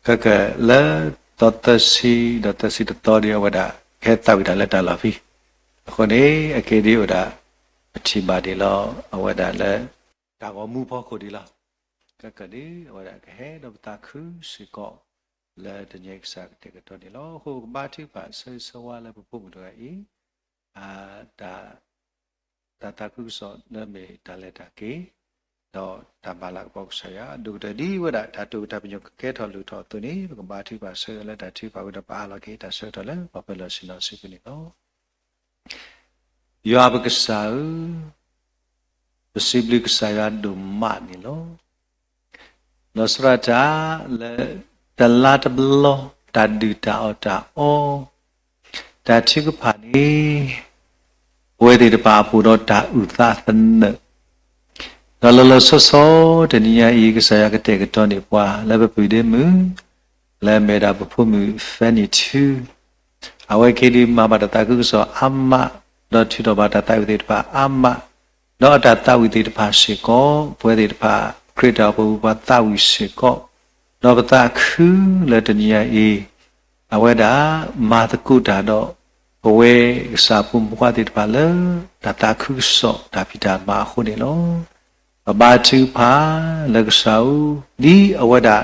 ခဲကနံၣ်လၢ သီသၢဆံ ဒီးသၢဆံတသီဒီး အဝဲဒၣ်ကဟဲသးဝံၣ်တၢ်လၢတၢ်လီၢ်ဖဲ အဃိန့ၣ် အက့ၤဒ်အိၣ်ဒၣ် ပထံၣ်ဘၣ်ဒံးလီၤ အဝဲဒၣ်လၢ တၢ်ဂီၤမူဖီခိၣ်ဒံးလီၤ. ခဲကနံၣ်ဒ် အဝဲဒၣ်ကဟဲဒီးပသးခုစ့ၢ်ကီး လၢတနံၤအံၤကစၢ်ကတဲာ်ကတီၤန့ၣ်လီၤ. အဃိကဘါထုကဖၣ်ဆၢဂ့ၤဆၢဝါလၢပဖိမုၣ်တဂၤအံၤ တၢ် တၢ်သးခုကစီၣ်လၢမ့ၢ်တၢ်လဲၤတၢ်က့ၤ ဒီးတၢ်မၤလၤကပီၤကစၢ်ယွၤ ဒိၣ်ကတၢၢ်ဒ်ဝဲဒၣ် တၢ်တိာ်ကတၢၢ်ပညိၣ်ကကဲထီၣ်လိၣ်ထီၣ်အသိးန့ၣ် ပကဘါထုကဖၣ်ဆၢဂ့ၤလၢတၢ်ထုကဖၣ်ဝံၤဒီး ပအးလီၤက့ၤတၢ်ဆၢကတီၢ်လၢပှၤပၢၤလီၢ်ဆ့ၣ်နီၤအစုပူၤန့ၣ်လီၤ. ယွၤပကစၢ်ဧၢ, ပစံးဘျုးကစၢ်ယွၤဒိၣ်မးန့ၣ်လီၤ. လီၤဆီဒၣ်တၢ်လၢ တလါတဘျီ တၢ်ဒုၣ်တၢ်အီၣ်တၢ်အီ တၢ်ထုကဖၣ်န့ၣ် ပဝဲသ့ၣ်တဖၣ်အပူၤဒီးတၢ်အုၣ်သးသနၢၣ် ဒီးလီၤလီၤဆီဆီတနံၤညါအံၤ ကစၢ်ယွၤကတဲာ်ကတီၤန့ၢ်ပှၤလၢပပုၢ်ဒ့မုၣ် လၢအမ့ၢ်ဒၣ်ပဖိမုၣ် Fanny Too အဝဲက့ၤဒုးမၤဘၣ်တၢ်သးခုကစီၣ်အါမး, ဒီးထုးထီၣ်ဘၣ်တၢ်သးဝံၣ်သ့ၣ်တဖၣ်အါမး, ဒီးအတၢ်သးဝံၣ်သ့ၣ်တဖၣ်စ့ၢ်ကီး ပဝဲသ့ၣ်တဖၣ် ခရံာ်တၢ်အိၣ်ဖှိၣ်ပူၤပှၤသးဝံၣ်စ့ၢ်ကီး, ဒီးပသးခုလၢတနံၤညါအံၤ အဝဲဒၣ်မၤသကိးတၢ်ဒီး ပဝဲကစၢ်ဖိမုၣ်ဖိခွါသ့ၣ်တဖၣ်လၢ တၢ်သးခုကစီၣ်တၢ်ဖံးတၢ်မၤအဃိန့ၣ်လီၤ. ပဘါထုကဖၣ်လၢကစၢ်ဧၢ, ဒ်အဝဲဒၣ်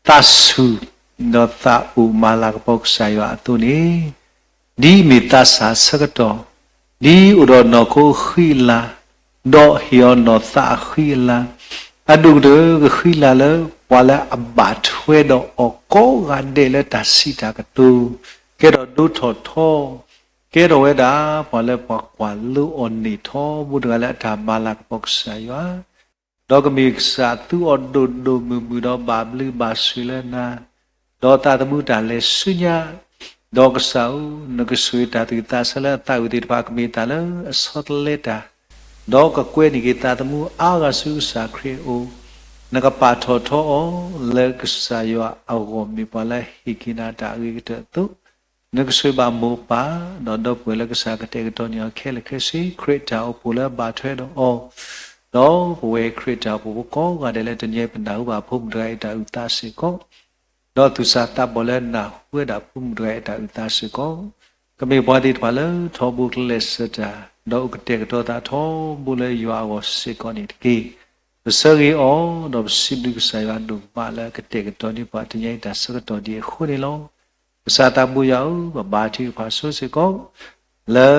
သးဆူၣ် ဒီးသးအိၣ်မၤလၤကပီၤကစၢ်ယွၤအသိးန့ၣ်, ဒ်အမ့ၢ်သးစၢ်ဆၢကတီၢ်, ဒ်အိၣ်ဒီးနီၢ်ခိအဃံအလၤ, ဒီးဟ့ၣ်အီၤနီၢ်သးအဃံအလၤ, အဒိၣ်ကတၢၢ်ကဃံလၤလၢ ပှၤလၢအဘၣ်ထွဲဒီးအီၤကိးဂၤဒဲးလၢတၢ်စံးတၢ်ကတိၤ, ကဲထီၣ်ဒိၣ်ထီၣ်ထီ, ကဲထီၣ်ဝဲဒၣ်ပှၤလၢပှၤကွၢ်လိအီၤန့ၢ်ထီဘိတဂၤလၢအတၢ်မၤလၤကပီၤကစၢ်ယွၤ ဒီးကမ့ၢ်ကစၢ်သူအီၤဒိၣ်ဒိၣ်မုၢ်မုၢ်ဒီးဘၣ်ဘျုးဘၣ်ဆိၣ်လၢနၤ, ဒီးသးသမူတၢ်လဲၤဆူညါ, ဒီးကစၢ်ဧၢ, နကဆိၣ်ဂ့ၤတၢ်သူၣ်ဝံၣ်သးဆၢလၢအသးဝံၣ်သ့ၣ်တဖၣ် ကမ့ၢ်တၢ်လၢအဆီတလဲတၢ်, ဒီးကကွဲန့ၢ်က့ၤသးသမူအါဂၤဆူကစၢ်ခရံာ်အအိၣ်, နကပာ်ထီၣ်ထီအီၤလၢကစၢ်ယွၤအဂီၢ်မ့ၢ်ပှၤလၢဟ့ၣ်က့ၤနၤတၢ်အဂ့ၤကတၢၢ်အသိး နကဆိၣ်ဂ့ၤဘၣ်မိၢ်ပၢ်, ဒီးဒီပုၢ်ဝဲၢ်လၢကစၢ်ကတဲာ်ကတီၤန့ၢ်အီၤခဲလၢာ်ခဲဆ့ ခရံာ်တၢ်အိၣ်ဖှိၣ်လၢအဘၣ်ထွဲဒီးအီၤ, ဒီးပဝဲခရံာ်တၢ်အိၣ်ဖှိၣ်ဖိကိးဂၤဒဲးလၢတနံၤအံၤပနၢ်ဟူဘၣ်ဖိမုၣ်တဂၤအံၤတၢ်အုၣ်သးစ့ၢ်ကီး, ဒီးသူၣ်စၢ်သးဘီၣ်လၢနၢ်ဟူဝဲဒၣ်ဖိမုၣ်တဂၤအံၤတၢ်အုၣ်သးစ့ၢ်ကီး, ကမ့ၢ်ပှၤသ့ၣ်တဖၣ်လၢထီဘိကျဲးစၢးတၢ်, ဒီးအိၣ်ကတဲာ်ကတီၤသးထီဘိလၢယွၤအဂီၢ်စ့ၢ်ကီးန့ၣ်တက့ၢ်. ပဆၢဂ့ၤအီၤ, ဒီးပစံးဘျုးကစၢ်ယွၤဒိၣ်မးလၢကတဲာ်ကတီၤန့ၢ်ပှၤတနံၤအံၤတၢ်ဆၢကတီၢ်ဒ်အဃိန့ၣ်လီၤ. ကစၢ်သးဘိယွၤဧၢ, ပဘါထုကဖၣ်ဆိစ့ၢ်ကီး လၢ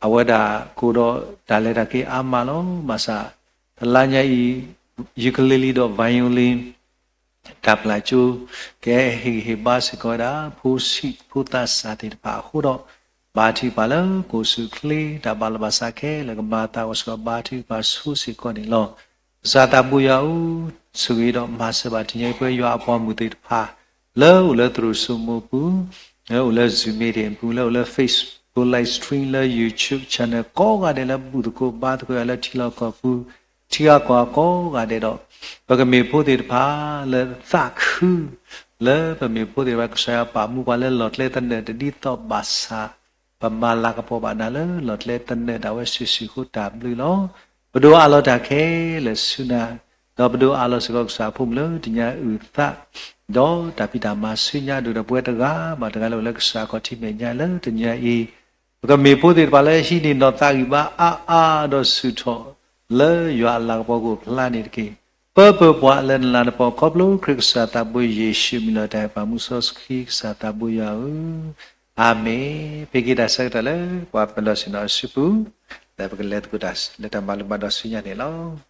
အဝဲဒၣ်ကအိၣ်ဒီးတၢ်လဲၤတၢ်က့ၤအါမးလီၤ. ဘၣ်ဆၣ် တလါညါအံၤ ukulele ဒီး violin တၢ်ပျၢ်ကၠိ ကဟ့ၣ်ဂံၢ်ဟ့ၣ်ဘါစ့ၢ်ကီးဝဲဒၣ် ဖိဆံးဖိသးစၢ်သ့ၣ်တဖၣ်အဃိဒီး ဘါထုကဖၣ်လၢကအိၣ်ဆူၣ်အိၣ်ချ့ တၢ်ဘၣ်လီၤဘၣ်စးခဲလၢာ်ကမၤအသးအဂီၢ်စ့ၢ်ကီး ဘါထုကဖၣ်ဆိစ့ၢ်ကီးန့ၣ်လီၤ. ကစၢ်သးဘိယွၤဧၢ, ဆိၣ်ဂ့ၤဒီးမၤစၢၤဘၣ်တနံၤအံၤပဝဲယွၤအပှၤမုၣ်သ့ၣ်တဖၣ် လၢအိၣ်လၢသရိာ်စိမိးပူၤ, လၢအိၣ်လၢ Zoom meeting ပူၤ, လၢအိၣ်လၢ Facebook live stream လၢ YouTube channel ကိးဂၤဒဲးလၢဘူၣ်သကိးဘါသကိးယွၤလၢထံလီၢ်ကီၢ်ပူၤ, ထံဂၤကီၢ်ဂၤကိးဂၤဒဲးဒီး ပကမ့ၢ်ဖိသ့ၣ်တဖၣ်လၢသးခု လၢပမ့ၢ်ဖိသ့ၣ်တဖၣ် ကစၢ်ယွၤပာ်မူပှၤလၢလီၢ်ကျဲသနၢၣ်တဒ်သိးဘၣ်ဆၣ် ပမၤလၤကပီၤဘၣ်နၤလၢလီၢ်ကျဲသနၢၣ်ဒၣ်ဝဲစုာ်စုာ်ဃိတၢ်ဘျုးလီၤ. ပဒိးအးလီၤတၢ်ခဲလၢာ်ဆူနၤ, ဒီးပဒိးအးလီၤစ့ၢ်ကီးကစၢ်အဖိမုၣ်လၢတနံၤအံၤအုၣ်သး, ဒီးတၢ်ဖံးတၢ်မၤဆူညါဒိၣ်ဒီးပဝဲတဂၤဘၣ်တဂၤလၢအိၣ်လၢကစၢ်အခီၣ်ထံးမဲာ်ညါလၢတနံၤအံၤ, ပကမ့ၢ်ဖိသ့ၣ်တဖၣ်လၢဟံးန့ၢ်နီၢ်သးဂံၢ်ဘါအါအါဒီးဆူၣ်ထီၣ် လၢယွၤအလၤကပီၤကအိၣ်ဖျါန့ၣ်တက့ၢ်. ပၢပၢပှၤလၢနလၤနပီၢ်ခီဖျိခရံာ်ကစၢ်သးဘိယ့ၣ်ၡူးမံၤလီၤတၢ်အဲၣ်ပှၤမူစီဆှံကစၢ်သးဘိယွၤဧၢ, အၤမ့ၣ်. ဖဲက့ၤတၢ်ဆၢကတီၢ်လၢပှၤပၢၤလီၢ်ဆ့ၣ်နီၤအစုပူၤ လၢပကလဲၤသကိးတၢ်လၢတၢ်မၤလိမၤဒိးဆူညါန့ၣ်လီၤ.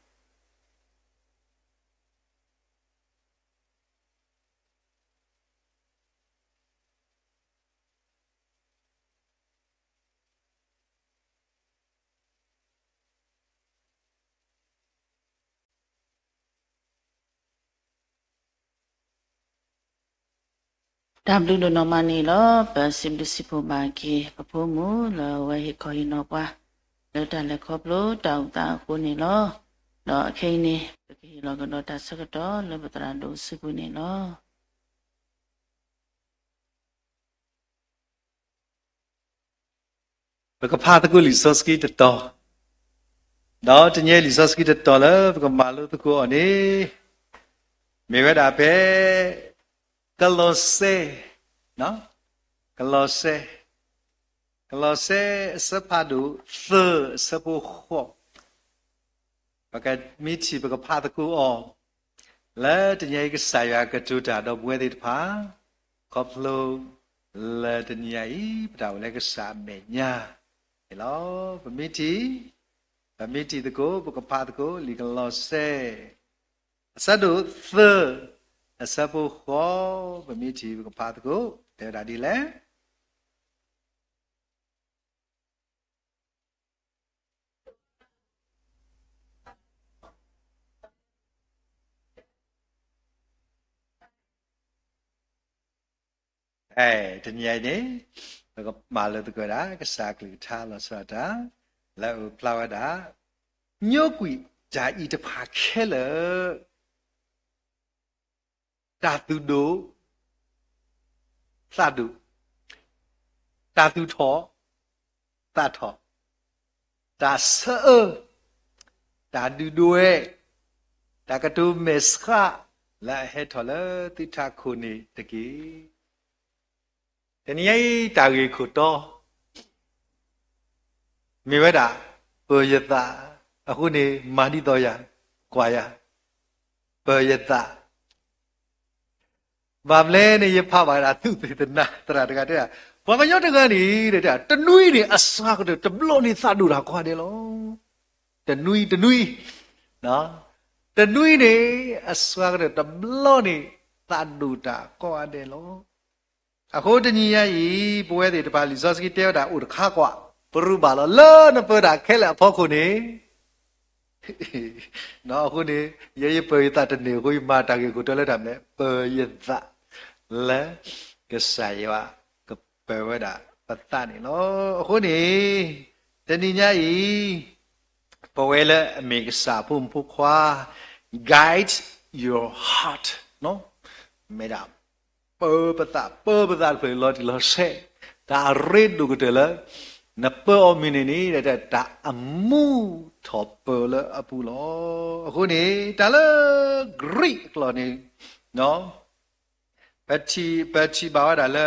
တၢ်ဘျုးဒိၣ်နီၢ်မးန့ၣ်လီၤ. ပစံးဘျုးစံးဖှိၣ်ဘၣ်က့ၤ ပဖိမုၣ်လၢအဝဲဟ့ၣ်ခီဟ့ၣ်နီၤပှၤ လၢတၢ်လဲၤခီဖျိတၢ်အိၣ်သးအဃိန့ၣ်လီၤ. ဒီးအခဲအံၤန့ၣ် ပကဟ့ၣ်လီၤကဒီးတၢ်ဆၢကတီၢ်လၢပသရၣ်ဒိၣ်စုပူၤန့ၣ်လီၤ. ပကဖးသကိးလံာ်စီဆှံတတီၤ, ဒီးတနံၤအံၤလံာ်စီဆှံတတီၤလၢပကမၤလိသကိးအီၤန့ၣ် မ့ၢ်ဝဲဒၣ်ဖဲ ကလီးစဲ, ကလီးစဲ, ကလီးစဲအဆၢဖးဒိၣ်သၢအဆၢဖိဃိး ပကမံထံၣ်ပကဖးသကိးအီၤ, လၢတနံၤအံၤကစၢ်ယွၤကတိၤတၢ်ဒီးပဝဲသ့ၣ်တဖၣ်, ခီဖျိလၢတနံၤအံၤ ပတၢ်အိၣ်လၢကစၢ်အမဲာ်ညါန့ၣ်လီၤ. ပမံထံၣ်, ပမံထံၣ်သကိး ပကဖးသကိး လံာ်ကလီးစဲ အဆၢဒိၣ်သၢ အဆၢဖိဃိး, ပမံထံၣ်ပကဖးသကိး တဲဝဲဒၣ်ဒ်လဲၣ်. တနံၤအံၤန့ၣ် ပကမၤလိသကိးဒၣ် ကစၢ်အကလုၢ်ကထါလီၤဆီဒၣ်တၢ် လၢအအိၣ်ဖျါဝဲဒၣ် ညိကွံာ်တၢ်အံၤတဖၣ်ခဲလၢာ် တၢ်သူၣ်ဒိၣ် သးဒိၣ်, တၢ်သူၣ်ထီၣ် သးထီၣ်, တၢ်ဆၢအၢ, တၢ်ဒုၣ်ဒွဲၣ်, တၢ်ကတိၤမဲာ်ဆှး လၢအဟဲထီၣ်လၢသုထးခိၣ်န့ၣ်တက့ၢ်. တနံၤအံၤတၢ်ဂ့ၢ်ခိၣ်တီ မ့ၢ်ဝဲဒၣ် ပၢၤယသး, အဃိန့ၣ် မၤဒ်သိးယၤ, ကွၢ်ယၤ, ပၢၤယသး. ဘၣ်မနုၤလဲၣ်န့ၣ် ယဖးဘၣ်ဝဲဒၣ်သုးသ့ၣ်တနါ သရၣ်တဂၤတဲဒၣ်, ပှၤကညီတဂၤန့ၣ် တနွံန့ၣ် အစှၤကတၢၢ်တဘျီန့ၣ်သးဒိၣ်တၢ်ကိးဂၤဒဲးလီၤ. တနွံ တနွံ, တနွံန့ၣ် အစှၤကတၢၢ်တဘျီန့ၣ် သးဒိၣ်တၢ်ကိးဂၤဒဲးလီၤ. အဃိတနံၤညါအံၤ ပဝဲသ့ၣ်တဖၣ်လံာ်စီဆှံတဲဝဲဒၣ်အိၣ်တခါကွၢ်, ပရူးဘၣ်လီၤ လၢနပၢၤတၢ်ခဲလၢာ်အဖီခိၣ်န့ၣ် အဃိန့ၣ် ယဲယပၢၤယသးတန့ၢ်အဃိ ယမၤတၢ်ဂ့ၢ်ခိၣ်တီလၢတၢ်မနုၤလဲၣ်, ပၢၤယသး လၢကစၢ်ယွၤကပၢၤဝဲဒၣ်ပသးန့ၣ်လီၤ. အဃိန့ၣ် တနံၤညါအံၤ ပဝဲလၢအမ့ၢ်ကစၢ်အဖိမုၣ်ဖိခွါ guide your heart မ့ၢ်ဒၣ် ပၢၤပသး ပၢၤပသးတဖျၢၣ်လီၤတံၢ်လီၤဆဲး, တၢ်အရ့ဒိၣ်ကတၢၢ်လၢ နပၢၤအီၤမ့ၢ်န့ၣ်န့ၣ် တၢ်အမူထီၣ်ပၢၤလၢအပူၤလီၤ. အဃိန့ၣ် တၢ်လၢ Greek အကျိာ်န့ၣ် ပထံၣ် ပထံၣ်ဘၣ်ဝဲဒၣ်လၢ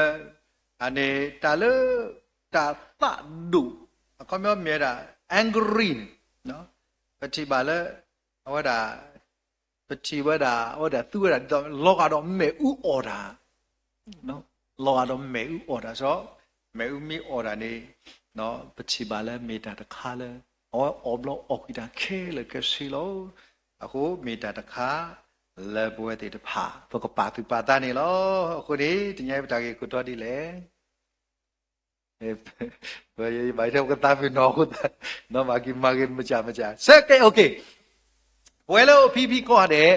အန့ၣ် တၢ်လၢ တၢ်သးဒိၣ် အခီပညီမ့ၢ်ဝဲဒၣ် angry န့ၣ် ပထံၣ်ဘၣ်လၢ အဝဲဒၣ် ပထံၣ်ဝဲဒၣ် အဝဲဒၣ်သူဝဲဒၣ်ဒ်သိး လီၤဂာ်ဒီးမ့ၣ်အူအီၣ်တၢ် လီၤဂာ်ဒီးမ့ၣ်အူအီၣ်တၢ် စီၤ မ့ၣ်အူမ့ၢ်အီၣ်တၢ်န့ၣ် ပထံၣ်ဘၣ်လၢမ့ၢ်တၢ်တခါလၢ အဝဲအီၣ်ဘျီအီၣ်ကွံာ်တၢ်ခဲလၢာ်ခဲဆ့လီၤ. အဃိမ့ၢ်တၢ်တခါ လၢပဝဲသ့ၣ်တဖၣ် ပကပာ်သူၣ်ပာ်သးန့ၣ်လီၤ. အဃိန့ၣ် တနံၤအံၤပတၢ်ဂ့ၢ်ခိၣ်တီဒ်လဲၣ် ပဘၣ်ထဲပကသးပ့ၤနီၣ်အဃိသတး နီၢ်မၤက့ၤမၤက့ၤမစၢ်မစၢ် ဆဲကဲ okay ပဝဲလၢအိၣ်ဖံဖံကိးဂၤဒဲး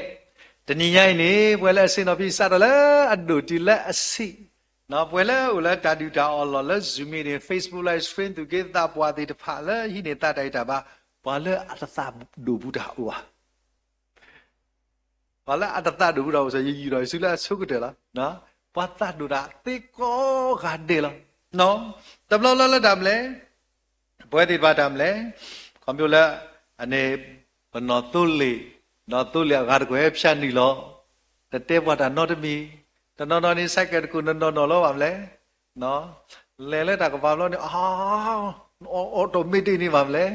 တနံၤညါအံၤန့ၣ် ပဝဲလၢအဆ့ၣ်နီၤဖံစးထီၣ်လၢအဒိၣ်တုၤလၢအဆံး ပဝဲလၢအိၣ်လၢတၢ်ဒုၣ်တၢ်အီၣ်လီၢ်လၢ Zoom meeting, Facebook live stream သူၣ်က့သးပှၢ်သ့ၣ်တဖၣ်လၢဟံးန့ၢ်သးတၢ်ဂံၢ်တၢ်ဘါ ပှၤလၢအတသးဒိၣ်ဘူးတၢ်အိၣ်ဧါ ပှၤလၢအတသးဒိၣ်ဘူးတၢ်အိၣ်စ့ၢ် ယယုၢ်ဒီးယစုလၢအဆိကတၢၢ်လီၤ. ပှၤသးဒိၣ်တၢ်သ့ကိးဂၤဒဲးလီၤ. တဘျီလၢလၢတၢ်မနုၤလဲၣ် ပဝဲသ့ၣ်တဖၣ်တၢ်မနုၤလဲၣ် ခီဖျိလၢ အန့ၣ် ပနီၢ်သိလ့ၣ် နီၢ်သိလ့ၣ်အဂၤတကွဲၢ်ဖၠါနံၣ်လီၤ. တတဲပှၤတၢ်နီတမံၤ တနီၤနီၤန့ၣ် ဆဲးကဲးတကူၣ်နနီၢ်နီၢ်လီၤဘၣ်မနုၤလဲၣ် လဲၤလၢတၢ်ကပၤဘျီန့ၣ် အ automatic န့ၣ်ဘၣ်မနုၤလဲၣ်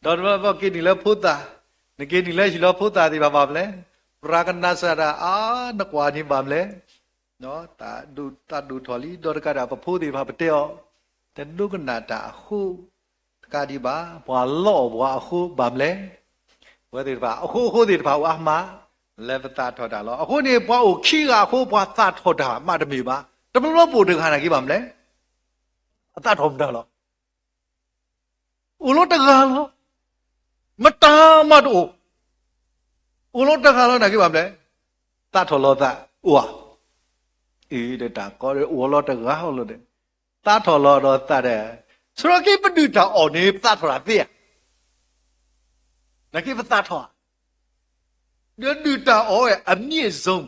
ဒီးတဘျီဘျီက့ၤနုာ်လၢဖိသၣ် နက့ၤနုာ်လၢဟံၣ်လီၤဖိသၣ်သ့ၣ်တဖၣ်ဘၣ်မနုၤလဲၣ် ပြၤကနၣ်စၢ်တၢ် အါ နကွၢ်န့ၣ်ဘၣ်မနုၤလဲၣ် သးဒိၣ်ထီၣ်လံ ဒီးတကးဒံးပဖိသ့ၣ်တဖၣ်ပတဲအီၤ တဒိကနၣ်တၢ်အဃိ တကးဒံးဘၣ် ပှၤလီအီၣ်ပှၤအဃိဘၣ်မနုၤလဲၣ် ပဝဲသ့ၣ်တဖၣ် အဃိအဃိသ့ၣ်တဖၣ်အိၣ်အါမး လၢပသးထီၣ်တၢ်လီၤ. အဃိန့ၣ် ပှၤအိၣ်ခံဂၤအဃိ ပှၤသးထီၣ်တၢ်မးတမ့ၢ်ဘၣ်. တဘျီဘျီပအိၣ်တဂၤနာ်က့ဘၣ်မနုၤလဲၣ် အသးထီၣ်မတၤလီၤ အိၣ်လီၤတဂၤလီၤ. မတၤမးတအိၣ် အိၣ်လီၤတဂၤလီၤ နာ်က့ဘၣ်မနုၤလဲၣ် သးထီၣ်လီၤသး အိၣ်ဧါ အ့ဒီးတၢ်ကီဒီးအိၣ်လီၤတဂၤအီၤလီၤဒီး သးထီၣ်လီၤဒီးသးဒီး ဆိက့ပဒုၣ်တၢ်အီၣ်န့ၣ် ပသးထီၣ်တၢ်သ့ဧါ. နာ်က့ပသးထီၣ်ဧါ. ဒီးဒုၣ်တၢ်အီၣ်ဝဲအမြင့်ဆုံး,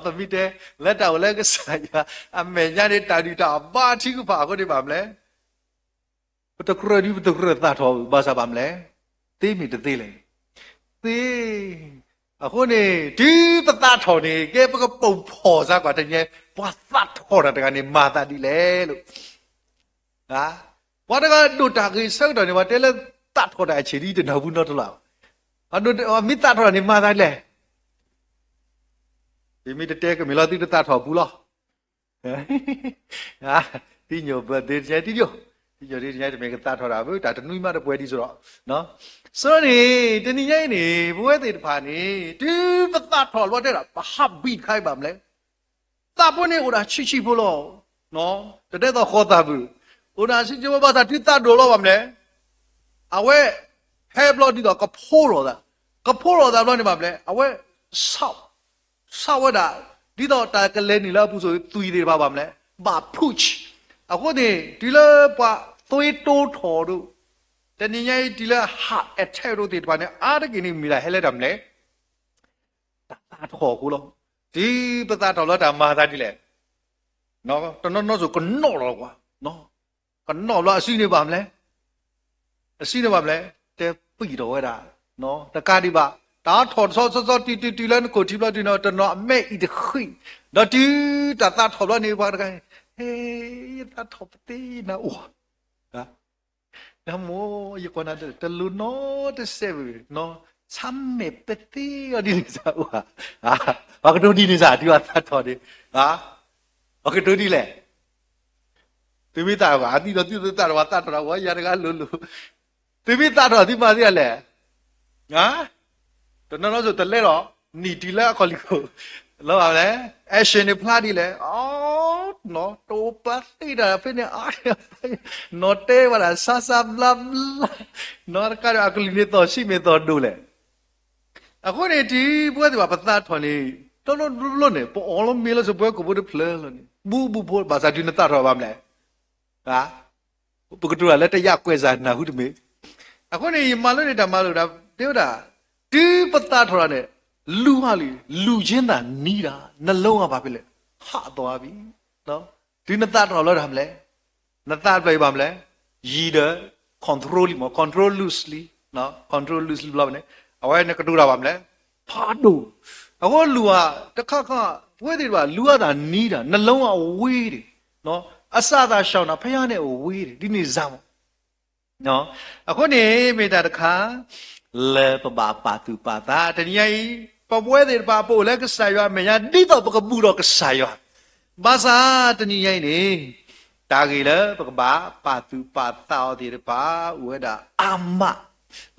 ပမ့ၢ်တဲ လၢတၢ်အိၣ်လၢကစၢ်ယွၤအမဲာ်ညါန့ၣ် တၢ်ဒုၣ်တၢ်အီၣ်ဘါထုကဖၣ်အဃိန့ၣ်ဘၣ်မလဲၣ်. ပတကြၢးဒ်ပတကြၢးသးထီၣ်ဘၣ်ဆၣ်ဘၣ်မလဲၣ်. သ့မ့ၢ်တသ့လဲၣ်. သ့. အဃိန့ၣ် တုၤပသးထီၣ်န့ၣ် ကဲပကပိာ်ဖီၣ်စၢ်ကွၢ်တနံၤ ပှၤသးထီၣ်တၢ်တဂၤန့ၣ် မၤသးဒ်လဲၣ်လိၤ ပှၤတဂၤဒိၣ်တၢ်ဂ့ၤဆၢကတီၢ်န့ၣ် ပှၤတဲလၢသးထီၣ်တၢ်အဆံးဒ်တနၢ်ဟူနီတလီၢ်. မ့ၢ်သးထီၣ်တၢ်န့ၣ်မၤသးဒ်လဲၣ်. ယမ့ၢ်တတဲကမ့ၢ်လီၤသုတသးထီၣ်ပူၤလီၤ. သံညိၣ်ဘၢၣ်သ့တညါတံၢ်ယိၣ်, သံညိၣ်သ့တညါတမ့ၢ်ကသးထီၣ်တၢ်ဘၣ် တၢ်တနွံမးတပှဲၤဒံးစ့ၢ်ဒီး ဆိန့ၣ် တနံၤညါအံၤန့ၣ် ပဝဲသ့ၣ်တဖၣ်န့ၣ် တုၤပသးထီၣ်လီၤတဲဒၣ် ပဟးဘံၣ်တခါအံၤဘၣ်မလဲၣ်. သးဖိန့ၣ်အိၣ်ဒၣ်ဆံးဆံးဖိလီၤ. တတဲသိးဃီသးဘုၣ်, အိၣ်ဒၣ်ဆံးဆံးဖိဘၣ်ဆၣ်တုၤသးဒိၣ်လီၤဘၣ်မလဲၣ်. အဝဲ ဟဲဘျီဒ်သိးကဖိထီၣ်သး, ကဖိထီၣ်သးဘျီန့ၣ်ဘၣ်မလဲၣ်, အဝဲ ဆးဝဲဒၣ် ဒ်သိးတၢ်ကလဲၤနုာ်လၢအပူၤစိၤသွံၣ်သ့ၣ်တဖၣ်ဘၣ်မလဲၣ်, ဘၣ် push. အဃိန့ၣ် တုၤလၢပှၤသွေးတိုးထီၣ်ဒိၣ်, တနံၤညါအံၤတုၤလၢ heart attack ဒိၣ်သ့ၣ်တဖၣ်န့ၣ် အါတက့ၢ်န့ၣ်မ့ၢ်ဒၣ်ဟဲလၢတၢ်မလဲၣ်, တၢ်သးထီၣ်အဃိလီၤ. တုၤပသးထီၣ်လၢတၢ်မၤသးဒ်လဲၣ်, တနီၤနီၤစိၤကနီၣ်လီၤကွၢ်, ကနီၣ်ဘျီအစုန့ၣ်ဘၣ်မလဲၣ် အစုန့ၣ်ဘၣ်မလဲၣ်, တဲပံၢ်ထီၣ်ဝဲဒၣ်, တကးဒံးဘၣ်, တၢ်ထီၣ်တဆီဆီဆီတုၤတုၤတုၤလၢနခိၣ်ထံဘျီတုၤန့ၣ် တနီၤအမဲာ်အံၤတဃံး, ဒီးတုၤတၢ်သးထီၣ်ဘျီန့ၣ် ပှၤတဂၤ, ဟဲ, ယသးထီၣ်ပသ့နၤအိၣ်, နမိၢ် ယကွၢ်နၤတလိၤနီတစဲးဘၣ်, ဆါမဲာ်ပသ့အီၤဒ်န့ၣ်စ့ၢ်အိၣ်ဧါ, ပှၤကတိၤဒ်န့ၣ်စ့ၢ် တုၤအသးထီၣ်န့ၣ်, ပှၤကတိၤဒ်လဲၣ် သုမ့ၢ်သးထီၣ်ဘၣ် အသံဒီးသုသးထီၣ်ဘၣ် သးထီၣ်တၢ်ဝဲယၤတဂၤလိၤလိၤ, သုမ့ၢ်သးထီၣ်သုမၤသ့ဒ်လဲၣ်, တနီၤနီၤစိၤတလဲလီၤ, နံၣ်တုၤလၢအခီၣ်လံၤခိၣ်, လီၤဘၣ်လဲၣ်, action န့ၣ်ဖျါဒ်လဲၣ်, အီ, နီၢ်တအိၣ်ပာ်သ့တၢ်ဖဲန့ၣ်အါ, နီၢ်တဲဝဲဒၣ်ဆါဆါဘျါဘျါ, နီၢ်တကးဒီးအကလုၢ်န့ၣ်သီၣ်ဆံးမ့ၢ်သီၣ်ဒိၣ်လဲၣ် အဃိန့ၣ် တုၤပဝဲသ့ၣ်ဘၣ်ပသးထီၣ်န့ၣ် တဘျီဘျီန့ၣ် ပအီလီၤမ့ၤလၢစပွဲကိာ်ဖိတဖျၢၣ်လီၤန့ၣ် ဘူးဘူးဖိ ဘၣ်ဆၣ်တုၤနသးထီၣ်ဘၣ်မလဲၣ်, ပကတိၤတၢ်လၢတယာ်ကွဲးစၢ်နၢ်ဟူတမ့ၢ်, အဃိန့ၣ် ယမၤလိန့ၢ်တၢ်မၤလိာ်ဒၣ် တဲဝဲဒၣ်, တုၤပသးထီၣ်တၢ်န့ၣ် လူၤဟးလံ, လူၤက့သးနံၤဒၣ် နလုံးဝ ဘာဖြစ်လဲ, ဟးသွားပြီ, တုၤနသးထီၣ်လၢတၢ်မလဲၣ်, နသးတဖျၢၣ်အံၤဘၣ်မလဲၣ်, ယံၤဒီး control လံမ့ၢ် control loosely, control loosely ဘျီန့ၣ် အဝဲနကတိၤတၢ်ဘၣ်မလဲၣ်, ဖးဒိၣ်, အဃိလူၤဧါ, တခါခါ, ပဝဲသ့ၣ်တဖၣ် လူၤအသးနံၤဒၣ် နလုံးဝ အဝေးန့ၣ်, အစးသးရှောင်နၤ ဖဲယါန့ၣ်အဝေးန့ၣ် ဒ်န့ၣ်စ့ၢ်မ့ၢ် အဃိန့ၣ် မ့ၢ်တၢ်တခါ လၢပဘၣ်ပာ်သူၣ်ပာ်သး တနံၤညါအံၤ, ပဝဲသ့ၣ်တဖၣ် ပအိၣ်လၢကစၢ်ယွၤအမဲာ်ညါ ဒ်သိးပကဘူၣ်ထီၣ်ကစၢ်ယွၤ, ဘၣ်ဆၣ်တနံၤညါအံၤန့ၣ် တၢ်ဂ့ၢ်လၢပကဘၣ်ပာ်သူၣ်ပာ်သးအီၤသ့ၣ်တဖၣ် အိၣ်ဝဲဒၣ်အါမး,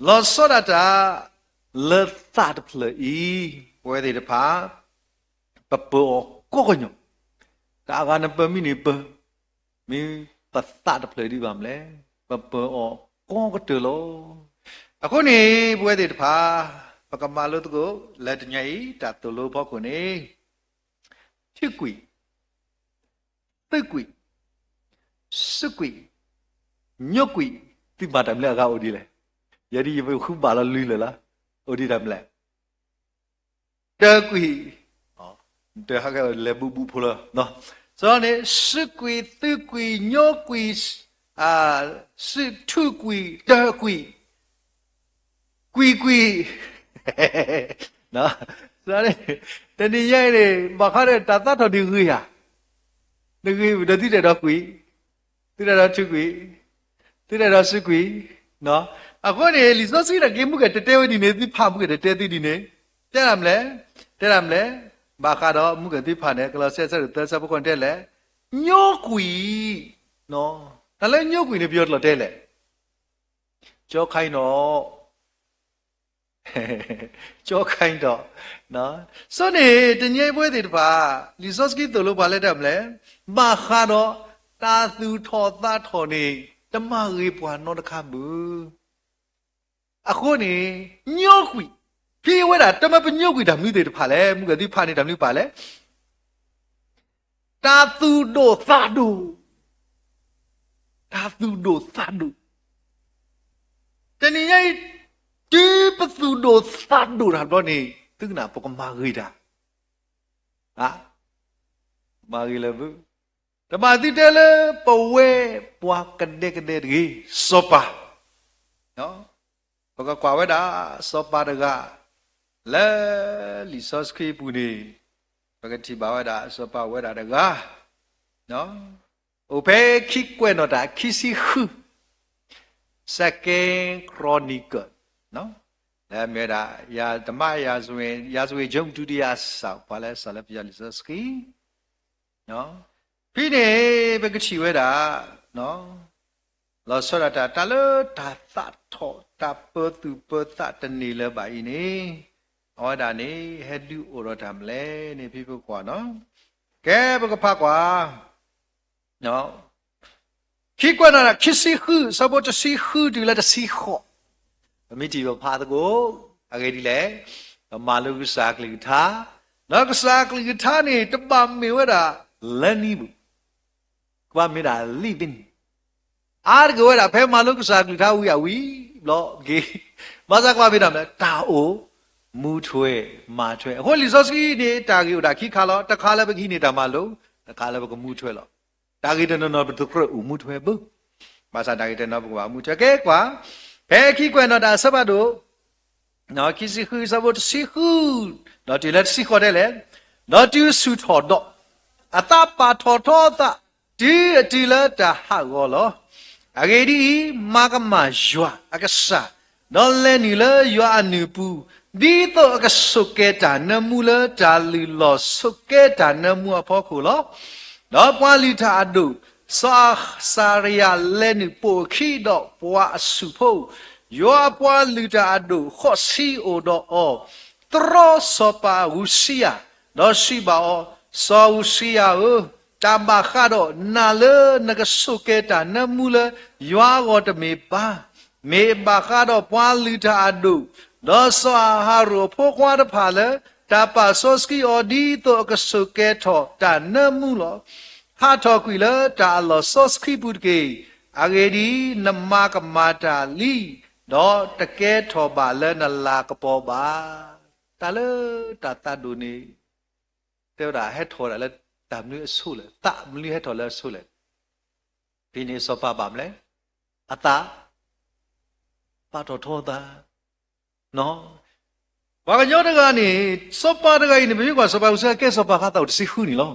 လီၤဆီဒၣ်တၢ် လၢသးတဖျၢၣ်အံၤ ပဝဲသ့ၣ်တဖၣ် ပပၢၤအီၤကိးကညီၤ, တၢ်အဂၤနပၢၤမံၤန့ၣ်ပၢၤ, မ့ၢ်ပသးတဖျၢၣ်ဒံးဘၣ်မလဲၣ်, ပပၢၤအီၤကိးကတၢၢ်လီၤ. အဃိန့ၣ် ပဝဲသ့ၣ်တဖၣ် ပကမၤလိသကိး လၢတနံၤအံၤ တၢ်သိၣ်လိဖီခိၣ်န့ၣ် ထုကွံာ်, သုးကွံာ်, စုကွံာ်, ညိကွံာ်, သုမၤတၢ်မနုၤအဂၤအိၣ်ဒ်လဲၣ်, ယဲဒ်ယဃုဘၣ်လီၤလွံၢ်လၢာ်လီၤ, အိၣ်ဒ်တၢ်မနုၤလဲၣ် တၢကွံာ်, တဟဲကလဲၤဘူးဘူးဖိလၢ, န့ၣ်, စုကွံာ်, သုးကွံာ်, ညိကွံာ်, စုထုကွံာ်, တၢကွံာ်, ကွံာ်ကွံာ်, တနံၤညါအံၤန့ၣ် ဘၣ်ဃးဒီးတၢ်သးထီၣ်ဒံးဂ့ၤဧါ, တဂ့ၤဒီးသုတအဲၣ်ဒိးကွံာ်, သုတအဲၣ်ဒိးထုကွံာ်, သုတအဲၣ်ဒိးစုကွံာ်, အဃိန့ၣ် လံာ်စီဆှံန့ၣ်က့ မူကတတဲဝဲဒ်န့ၣ် သုဖးမူကတတဲသုဒ်န့ၣ်, တဲဒၣ်မလဲၣ်, တဲဒၣ်မလဲၣ်, ဘၣ်ဃးဒီးမူကသ့ၣ်တဖၣ်န့ၣ် ကလီးစဲ အဆၢဒိၣ်သၢ အဆၢဖိဃိးန့ၣ်တဲလဲၣ်, ညိကွံာ်, တၢ်လၢညိကွံာ်န့ၣ် ပယီၤကျိာ်တဲလဲၣ်, ကၠီခါအံၤနီၤ ကၠီခါအံၤဒီး, ဆိန့ၣ် တနံၤအံၤပဝဲသ့ၣ်တဖၣ် လံာ်စီဆှံသိၣ်လိပှၤလၢတၢ်မလဲၣ်, ဘၣ်ဃးဒီးတၢ်သူၣ်ထီၣ်သးထီၣ်န့ၣ် တမၤဂ့ၤပှၤနီတခါဘၣ်. အဃိန့ၣ် ညိကွံာ်, ဖဲအဝဲဒၣ် တမ့ၢ်ပညိကွံာ်တၢ်မနုၤသ့ၣ်တဖၣ်လဲၣ်, မူကသ့ၣ်တဖၣ်န့ၣ်တၢ်မနုၤပာ်လဲၣ် တၢ်သူၣ်ဒိၣ်သးဒိၣ်, တၢ်သူၣ်ဒိၣ်သးဒိၣ်. တနံၤညါအံၤ တုၤပသူၣ်ဒိၣ်သးဒိၣ်တၢ်ဘျီန့ၣ် သုကနၣ်ပကမၤဂ့ၤတၢ်, မၤဂ့ၤလၢၤဘၣ်. တဘၣ်သုတဲလၢပဝဲပှၤကဒဲကဒဲတဂ့ၤ, စီၤပၤ ပကကွၢ်ဝဲဒၣ် စီၤပၤတဂၤ လၢလံာ်စီဆှံပူၤန့ၣ် ပကထံၣ်ဘၣ်ဝဲဒၣ် စီၤပၤဝဲဒၣ်တဂၤ အိၣ်ဖဲခံကွဲးနီၣ်တၢ်ခံဆံဃု Second Chronicle လၢမ့ၢ်ဝဲဒၣ် ရာဇဝင်, ရာဇဝင် ဒုတိယစာ ပှၤလၢစးလၢပယီၤလံာ်စီဆှံ ဖဲန့ၣ် ပကထံၣ်ဝဲဒၣ် လီၤဆီဒၣ်တၢ် တၢ်လၢတၢ်သးထီၣ် တၢ်ပၢၤသူၣ်ပၢၤသးတန့ၢ်လၢၤဘၣ်အံၤန့ၣ် အဝဲဒၣ်န့ၣ် ဟဲဒုးအိၣ်ဒီးတၢ်မနုၤလဲၣ်န့ၣ် ဖဲပကွၢ်နီၤ. ကဲ ပကဖးကွၢ် ခံကွဲးနီၣ်တၢ်ခံဆံဃု အဆၢဖိတဆံဃုတုၤလၢတဆံဃိး, ပမ့ၢ်ထံၣ်ပဖးသကိး အဂ့ၢ်ဒ်လဲၣ်, ပမၤလိကစၢ်အကလုၢ်ကထါ, ဒီးကစၢ်အကလုၢ်ကထါန့ၣ် တဘၣ်မ့ၢ်ဝဲဒၣ် လၢနံၤပူၤ, ကဘၣ်မ့ၢ်ဒၣ် living အါတက့ၢ်ဝဲဒၣ် ဖဲမၤလိကစၢ်အကလုၢ်ကထါဝံၤအဝံၤ ဘျီက့ၤ, ဘၣ်ဆၣ်ကဘၣ်မ့ၢ်ဒၣ်မနုၤလဲၣ်, တၢ်အိၣ်မူထွဲမၤထွဲ. အဃိလံာ်စီဆှံန့ၣ် တၢ်ဂ့ၢ်အိၣ်ဒၣ်ခံခါလီၤ. တခါလၢပကဟံးန့ၢ်တၢ်မၤလိ, တခါလၢပကမူထွဲလီၤ. တၢ်ဂ့ၢ်တနီၤနီၤ ပတကြၢးအိၣ်မူထွဲဘၣ်, ဘၣ်ဆၣ်တၢ်ဂ့ၢ်တနီၤ ပကဘၣ်မူထွဲ. ကဲကွၢ်, ဖဲခံကွဲးနီၣ်တၢ်အဆၢဖးဒိၣ် ခံဆံဃုအဆၢဖိတဆံဃု ဒီးတုၤလၢတဆံဃိးတဲလဲၣ်, ဒီးတုၤဆူၣ်ထီၣ်ဒီး အသးပာ်ထီၣ်ထီအသး တုၤအတုၤလၢတၢ်ဟးဂီၤလီၤ. အဂ့ၢ်ဒ်အံၤ, မၤကမၣ်ယွၤအကစၢ်, ဒီးလဲၤနုာ်လၢယွၤအနုၢ်ပူၤ, ဒ်သိးအကဆိၣ်ကဲတၢ်နၢမူလၢတၢ်လုၢ်လီၢ်ဆိၣ်ကဲတၢ်နၢမူအဖီခိၣ်လီၤ. ဒီးပှၤလုၢ်တၢ်အဒိၣ် စီၤအစၤရယၤလဲၤနုာ်ပိာ်အခံဒီးပှၤအစုၣ်ဖိ, ယွၤအပှၤလုၢ်တၢ်အဒိၣ်ဃိးဆံအိၣ်ဒီးအီၤ, တြီစီၤပၤဧူစံယၤ, ဒီးစံးဘၣ်အီၤ, စီၤဧူစံယၤဧၢ, တၢ်ဘၣ်ဃးဒီးနၤလၢနကဆိၣ်ကဲတၢ်နၢမူလၢ ယွၤအဂီၢ်တမ့ၢ်ဘၣ်. မ့ၢ်ဘၣ်ဃးဒီးပှၤလုၢ်တၢ်အဒိၣ်, ဒီးစီၤအၤဟရိၣ်အဖိခွါတဖၣ်လၢ တၢ်ပာ်စီဆှံအီၤဒ်သိးအကဆိၣ်ကဲထီၣ်တၢ်နၢမူလီၤ. ဟးထီၣ်ကွံာ်လၢတၢ်အလီၢ်စီဆှံပူၤတက့ၢ်. အဂ့ၢ်ဒ်အံၤ, နမၤကမၣ်တၢ်လံ, ဒီးတကဲထီၣ်ဘၣ်လၢနလၤကပီၤဘၣ်. တၢ်လၢတၢ်သးဒိၣ်န့ၣ် တဲဝဲဒၣ်ဟဲထီၣ်ဝဲဒၣ်လၢတၢ်မနုၤအဆိလဲၣ်, သးမနုၤဟဲထီၣ်လၢအဆိလဲၣ်. ဖဲန့ၣ်စီၤပၤဘၣ်မနုၤလဲၣ်, အသး ပာ်ထီၣ်ထီသး, ပှၤကညီတဂၤန့ၣ် စီၤပၤတဂၤအံၤန့ၣ် ပမ့ၢ်ကွၢ်စီၤပၤဧူစံယၤ ကဲစီၤပၤဃါသးအိၣ်တဆံဃုနံၣ်လီၤ.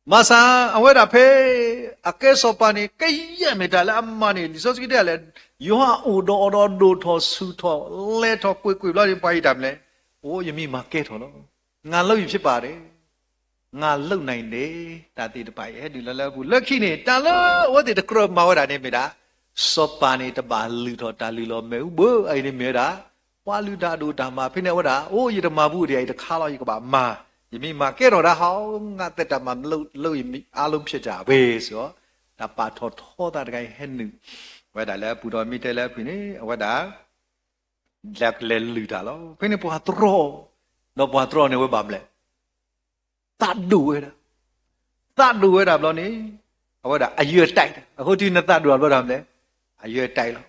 ဘၣ်ဆၣ်အဝဲဒၣ်ဖဲ အကဲစီၤပၤန့ၣ် ကယဲၢ်မ့ၢ်တၢ်လၢအမၤန့ၣ် လံာ်စီဆှံတဲလဲၣ်, ယွၤအိၣ်ဒီးအီၤဒီးဒိၣ်ထီၣ်ဆူၣ်ထီၣ် လဲၤထီၣ်ကွ့ၢ်ကွ့ၢ်ဘျီန့ၣ် ပှၤအံၤတၢ်မနုၤလဲၣ်, အိၣ် ယမ့ၢ်မၤကဲထီၣ်လီၤ, ငါလုပ်ယူၢ်ဖြစ်ပါတယ်, ငါလုပ်နိုင်တယ်, တၢ်သ့ၣ်တဖၣ်အံၤ ဟဲဒုးလၢလၢအပူၤ လၢခံန့ၣ် တၢ်လၢအဝဲသ့ၣ်တကြၢးမၤဝဲဒၣ်န့ၣ်မ့ၢ်ဒၣ် စီၤပၤန့ၣ် တဘၣ်လုၢ်ထီၣ်တၢ်လုၢ်လီၢ်မ့ၣ်အူဘၣ်, အအံၤန့ၣ်မ့ၢ်ဝဲဒၣ် ပှၤလုၢ်တၢ်အဒိၣ်တၢ်မၤ ဖဲန့ၣ်အဝဲဒၣ် အိၣ် ယတမၤဘူးဒံး အအံၤတခါလီၤ ယကဘၣ်မၤ, ယမ့ၢ်မၤကဲထီၣ်တၢ်ဟီ ငါသက်တာမှာ လုပ် လုပ် အားလုံးဖြစ်တာပဲ ဆိုတော့ တၢ်ပာ်ထီၣ်ထီသးတခါအံၤဟဲနုာ်ဝဲဒၣ်လၢအပူၤဒီး မ့ၢ်တဲလၢအပူၤန့ၣ် အဝဲဒၣ် လဲၤကလဲၤလုၢ်တၢ်လီၤ. ဖဲန့ၣ်ပှၤတြီ ဒီးပှၤတြီန့ၣ်ဝဲဘၣ်မနုၤလဲၣ် သးဒိၣ်ဝဲဒၣ်, သးဒိၣ်ဝဲဒၣ်ဘျီန့ၣ် အဝဲဒၣ် အယွဲၢ်တိုက် အဃိတုၤနသးဒိၣ်ဘျီတၢ်မနုၤလဲၣ် အယွဲၢ်တိုက်လီၤ.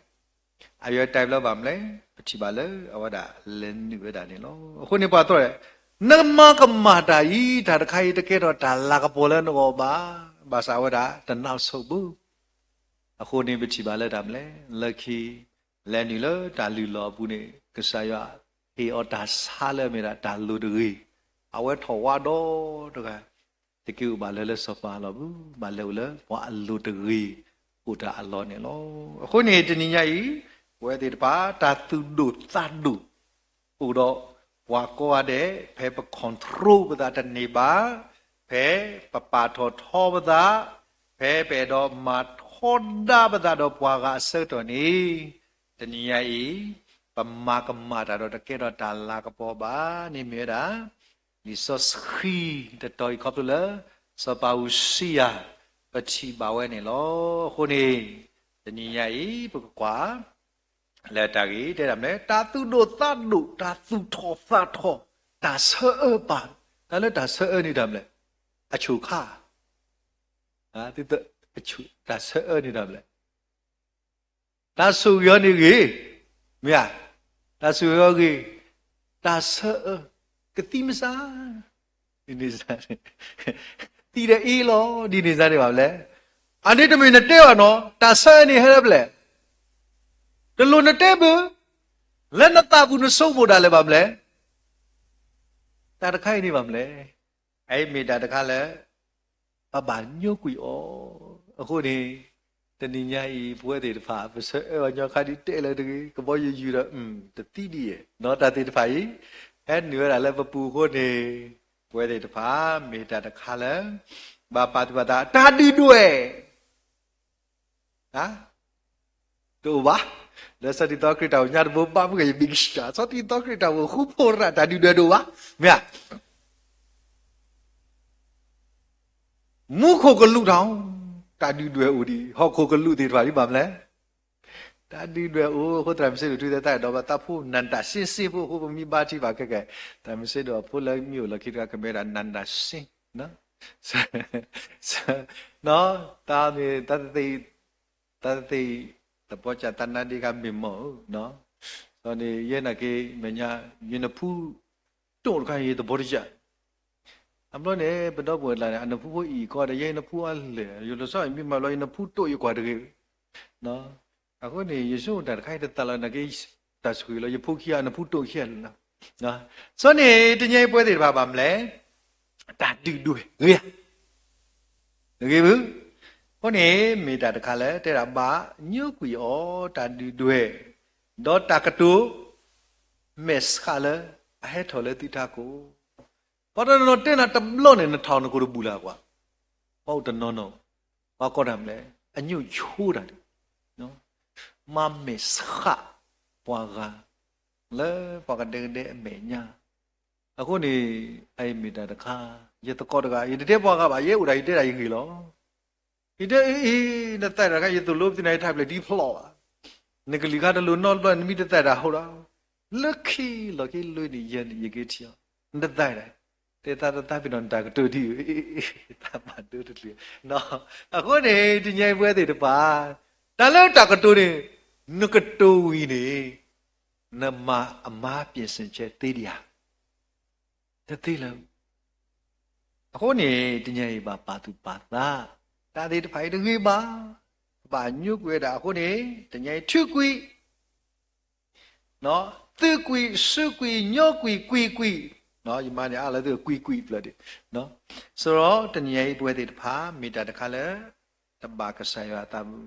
အယွဲၢ်တိုက်ဘျီဘၣ်မနုၤလဲၣ် ပထံၣ်ဘၣ်လၢအဝဲဒၣ်လဲၤနုာ်ဝဲဒၣ်န့ၣ်လီၤ. အဃိန့ၣ်ပှၤတြီ နမၤကမၣ်တၢ်အံၤ တၢ်တခါအံၤတကဲထီၣ်တၢ်လၤကပီၤလၢနဂီၢ်ဘၣ်, ဘၣ်ဆၣ်အဝဲဒၣ်တနၢ်ဆိၣ်ဘၣ်. အဃိန့ၣ်ပထံၣ်ဘၣ်လၢတၢ်မနုၤလဲၣ် လၢခံ လဲၤနုာ်လၢတၢ်လုၢ်လီၢ်အပူၤန့ၣ် ကစၢ်ယွၤဟ့ၣ်အီၤတၢ်ဆါလၢအမ့ၢ်ဒၣ်တၢ်လိၤတဂ့ၤ, အဝဲထီၣ်ဝါဒီတဂၤ တက့ၤအိၣ်ဘၣ်လၢလၢစီၤပၤအလီၢ်ဘၣ်, ဘၣ်လဲၤအိၣ်လၢပှၤအလိၤတဂ့ၤ အိၣ်တၢ်အလီၢ်န့ၣ်လီၤ. အဃိန့ၣ်တနံၤညါအံၤ ပဝဲသ့ၣ်တဖၣ် တၢ်သူၣ်ဒိၣ်သးဒိၣ် အိၣ်ဒီးပှၤကိးဂၤဒဲး ဖဲပ control ပသးတန့ၢ်ဘၣ်, ဖဲပပာ်ထီၣ်ထီပသး, ဖဲပအဲၣ်ဒိးမၤထီဒါပသးဒီးပှၤဂၤအဆၢကတီၢ်န့ၣ် တနံၤညါအံၤ ပမၤကမၣ်တၢ်ဒီးတကဲထီၣ်တၢ်လၤကပီၤဘၣ်န့ၣ်မ့ၢ်ဝဲဒၣ် လံာ်စီဆှံတတီၤအံၤခီဖျိလၢ စီၤပၤဧူစံယၤ ပထံၣ်ဘၣ်ဝဲန့ၣ်လီၤ. အဃိန့ၣ် တနံၤညါအံၤ ပကကွၢ် လၢတၢ်ဂ့ၢ်တဲဒၣ်မနုၤလဲၣ် တၢ်သူၣ်ဒိၣ်သးဒိၣ် တၢ်သူၣ်ထီၣ်သးထီၣ် တၢ်ဆၢအၢပၢ် တၢ်လၢတၢ်ဆၢအၢန့ၣ်တၢ်မနုၤလဲၣ်, အဆိၣ်ခါ, တၢ်ဆၢအၢန့ၣ်တၢ်မနုၤလဲၣ်, တၢ်ဆိၣ်ဂ့ၤအီၤန့ၣ်ဂ့ၤ, မ့ၢ်ဧါ, တၢ်ဆိၣ်ဂ့ၤအီၤဂ့ၤ, တၢ်ဆၢအၢ, ကသံမစၢ်, ဒ်န့ၣ်စၢ်, သံဒီးအ့လီၤ, ဒ်န့ၣ်စၢ်န့ၣ်ဘၣ်မနုၤလဲၣ်, အန့ၣ်တမ့ၢ်နတဲဘၣ်နီၤ, တၢ်ဆၢအၢန့ၣ်ဟဲလၢပျဲၢ်, တလိၣ်နတဲဘၣ်, လၢနသးပူၤနဆိကမိၣ်ဒၣ်လဲာ်ဘၣ်မနုၤလဲၣ်, တၢ်တခါအံၤန့ၣ်ဘၣ်မနုၤလဲၣ်, အအံၤမ့ၢ်တၢ်တခါလၢ ပဘၣ်ညိကွံာ်အီၤ, အဃိန့ၣ် တနံၤညါအံၤ ပဝဲသ့ၣ်တဖၣ် ပဆၢအၢအီၤညီခါဒ်တဲလၢတဂ့ၤ, ကဘီယူၤယူၤဒီး တသံဒ်အံၤ, နီၢ်တၢ်သ့ၣ်တဖၣ်အံၤ ဟဲနုာ်ဝဲဒၣ်လၢပပူၤအဃိန့ၣ်, ပဝဲသ့ၣ်တဖၣ် မ့ၢ်တၢ်တခါလၢ ဘၣ်ပာ်သူၣ်ပာ်သး တၢ်ဒုၣ်ဒွဲၣ် တအိၣ်ဘၣ်, လၢစီၤတံၤသီခရံာ်တၢ်အိၣ်ညါတဘိ ဘၣ်မုၢ်ကယဘံကဆှၣ် စီၤတံၤသီခရံာ်တၢ်အိၣ်ဃူဖိးရၣ် တၢ်ဒုၣ်ဒွဲၣ်တအိၣ်ဘၣ်, မ့ၢ်ဧါ, မူခိၣ်ကလူးတၢ်, တၢ်ဒုၣ်ဒွဲၣ်အိၣ်ဒံး, ဟီၣ်ခိၣ်ကလူးသ့ၣ်တဖၣ်ဒ်ဘၣ်မနုၤလဲၣ်, တၢ်ဒုၣ်ဒွဲၣ်အိၣ်အဃိ သရၣ်မုၣ်စ့ဒိၣ်ထူသဲသးဒီးပသးဖိ နၢ်တၢ်စ့စ့ဖိအဃိ ပမ့ၢ်ဘါထံဘၣ်ခဲကဲ, သရၣ်မုၣ်စ့ဒိၣ်အဖိလၢမ့ၢ်အိၣ်လီၢ်ခံတဂၤ ကမ့ၢ်ဝဲဒၣ် နၢ်တၢ်စ့ တၢ်မ့ၢ် တၢ်သ့ၣ် တၢ်သ့ၣ် သပီၤကၢ်သးနါဒ့ခါမ့ၢ်မီၢ်ဧၢ, ဒီးန့ၣ် ယဲနာ်က့ မဲာ်ညါ ယနဖူတိၢ်တခါ ယသဘီတယၢ်, အဘျီန့ၣ် ပဒီပုၢ်ဝဲၢ်တဂၤန့ၣ် အနဖူဖိအံၤကီဒီး ယဲယနဖူအလၢာ် ယလီၤဆီမ့ၢ်မၤဘျီ ယနဖူတိၢ်ယကွၢ်တဂ့ၤ, အဃိန့ၣ် ယဆိကမိၣ်တၢ်တခါအံၤတသးလီၤ နာ်က့ တၢ်ဆိၣ်ဂ့ၤလီၤ ယဖိခံဂၤ အနဖူတိၢ်ခံဂၤလၢာ်လီၤ, အဃိန့ၣ် တနံၤအံၤပဝဲသ့ၣ်တဖၣ်ဘၣ်မနုၤလဲၣ်, တၢ်ဒုၣ်ဒွဲၣ်ဂ့ၤဧါ တဂ့ၤဘၣ်, အဃိန့ၣ် မ့ၢ်တၢ်တခါလၢ တဲဒၣ်ဘၣ်ညိကွံာ်အီၤ တၢ်ဒုၣ်ဒွဲၣ်, ဒီးတၢ်ကတိၤ မဲာ်ဆှးလၢ အဟဲထီၣ်လၢသုတၢ်ကိး, ပှၤတနီၤနီၤတဲနၤတဘျီန့ၣ် နထီၣ်နကိာ်တဘူၣ်လၢၤကွၢ်, ပှၤအိၣ်တနီၤနီၤ ပှၤကိးတၢ်မနုၤလဲၣ် အညိၣ်ဆိတၢ်န့ၣ်, မၤမဲာ်ဆှးပှၤဂၤ လၢပှၤကဒဲကဒဲအမဲာ်ညါ, အဃိန့ၣ် အအံၤမ့ၢ်တၢ်တခါ, ယသကိးတဂၤ ယတတဲပှၤဂၤဘၣ် ယဲအိၣ်ဒၣ်ယတဲဒၣ်ယဂ့ၢ်လီၤ, ယတဲအံၤ နသးတၢ်တခါ ယသိၣ်လိပသ့ၣ်နၤ ယထးဖျၢၣ်ဒ်ဖျီၣ်ဘၣ်, နကလံၤခါတလိၣ်နီတဘျီ နမ့ၢ်တသးတၢ်ဟိဒီး, လၢခံလီၢ်ခံလၢန့ၣ် ယဲန့ၣ် ယက့ၤထံၣ်အီၤ, နတသးတၢ်, တဲသးတသးဖဲနီၤ နတၢ်ကတိၤဒ်အံၤ, သးဘၣ်ဒိတချုး, အဃိန့ၣ် တနံၤအံၤပဝဲသ့ၣ်တဖၣ် တၢ်လၢတၢ်ကတိၤန့ၣ် နကတိၤဝံၤန့ၣ် နမၤအမါပၢၢ်စၢၢ်ဆဲးသ့ဒံးဧါ, တသ့လၢၤ, အဃိန့ၣ် တနံၤအံၤဘၣ်ပာ်သူၣ်ပာ်သး, တၢ်သ့ၣ်တဖၣ်အံၤတဂ့ၤဘၣ်, ဘၣ်ညိကွံာ်ဝဲဒၣ်အဃိန့ၣ် တနံၤအံၤထုးကွံာ် သုးကွံာ် စုကွံာ် ညိကွံာ် ကွံာ်ကွံာ်, ယမၤန့ၣ်အါလၢသုးကွံာ်ကွံာ်ဖျၢၣ်ဒံး, စရီတနံၤအံၤပဝဲသ့ၣ်တဖၣ် မ့ၢ်တၢ်တခါလၢ တဘၣ်ကစၢ်ယွၤအသးပူၤ,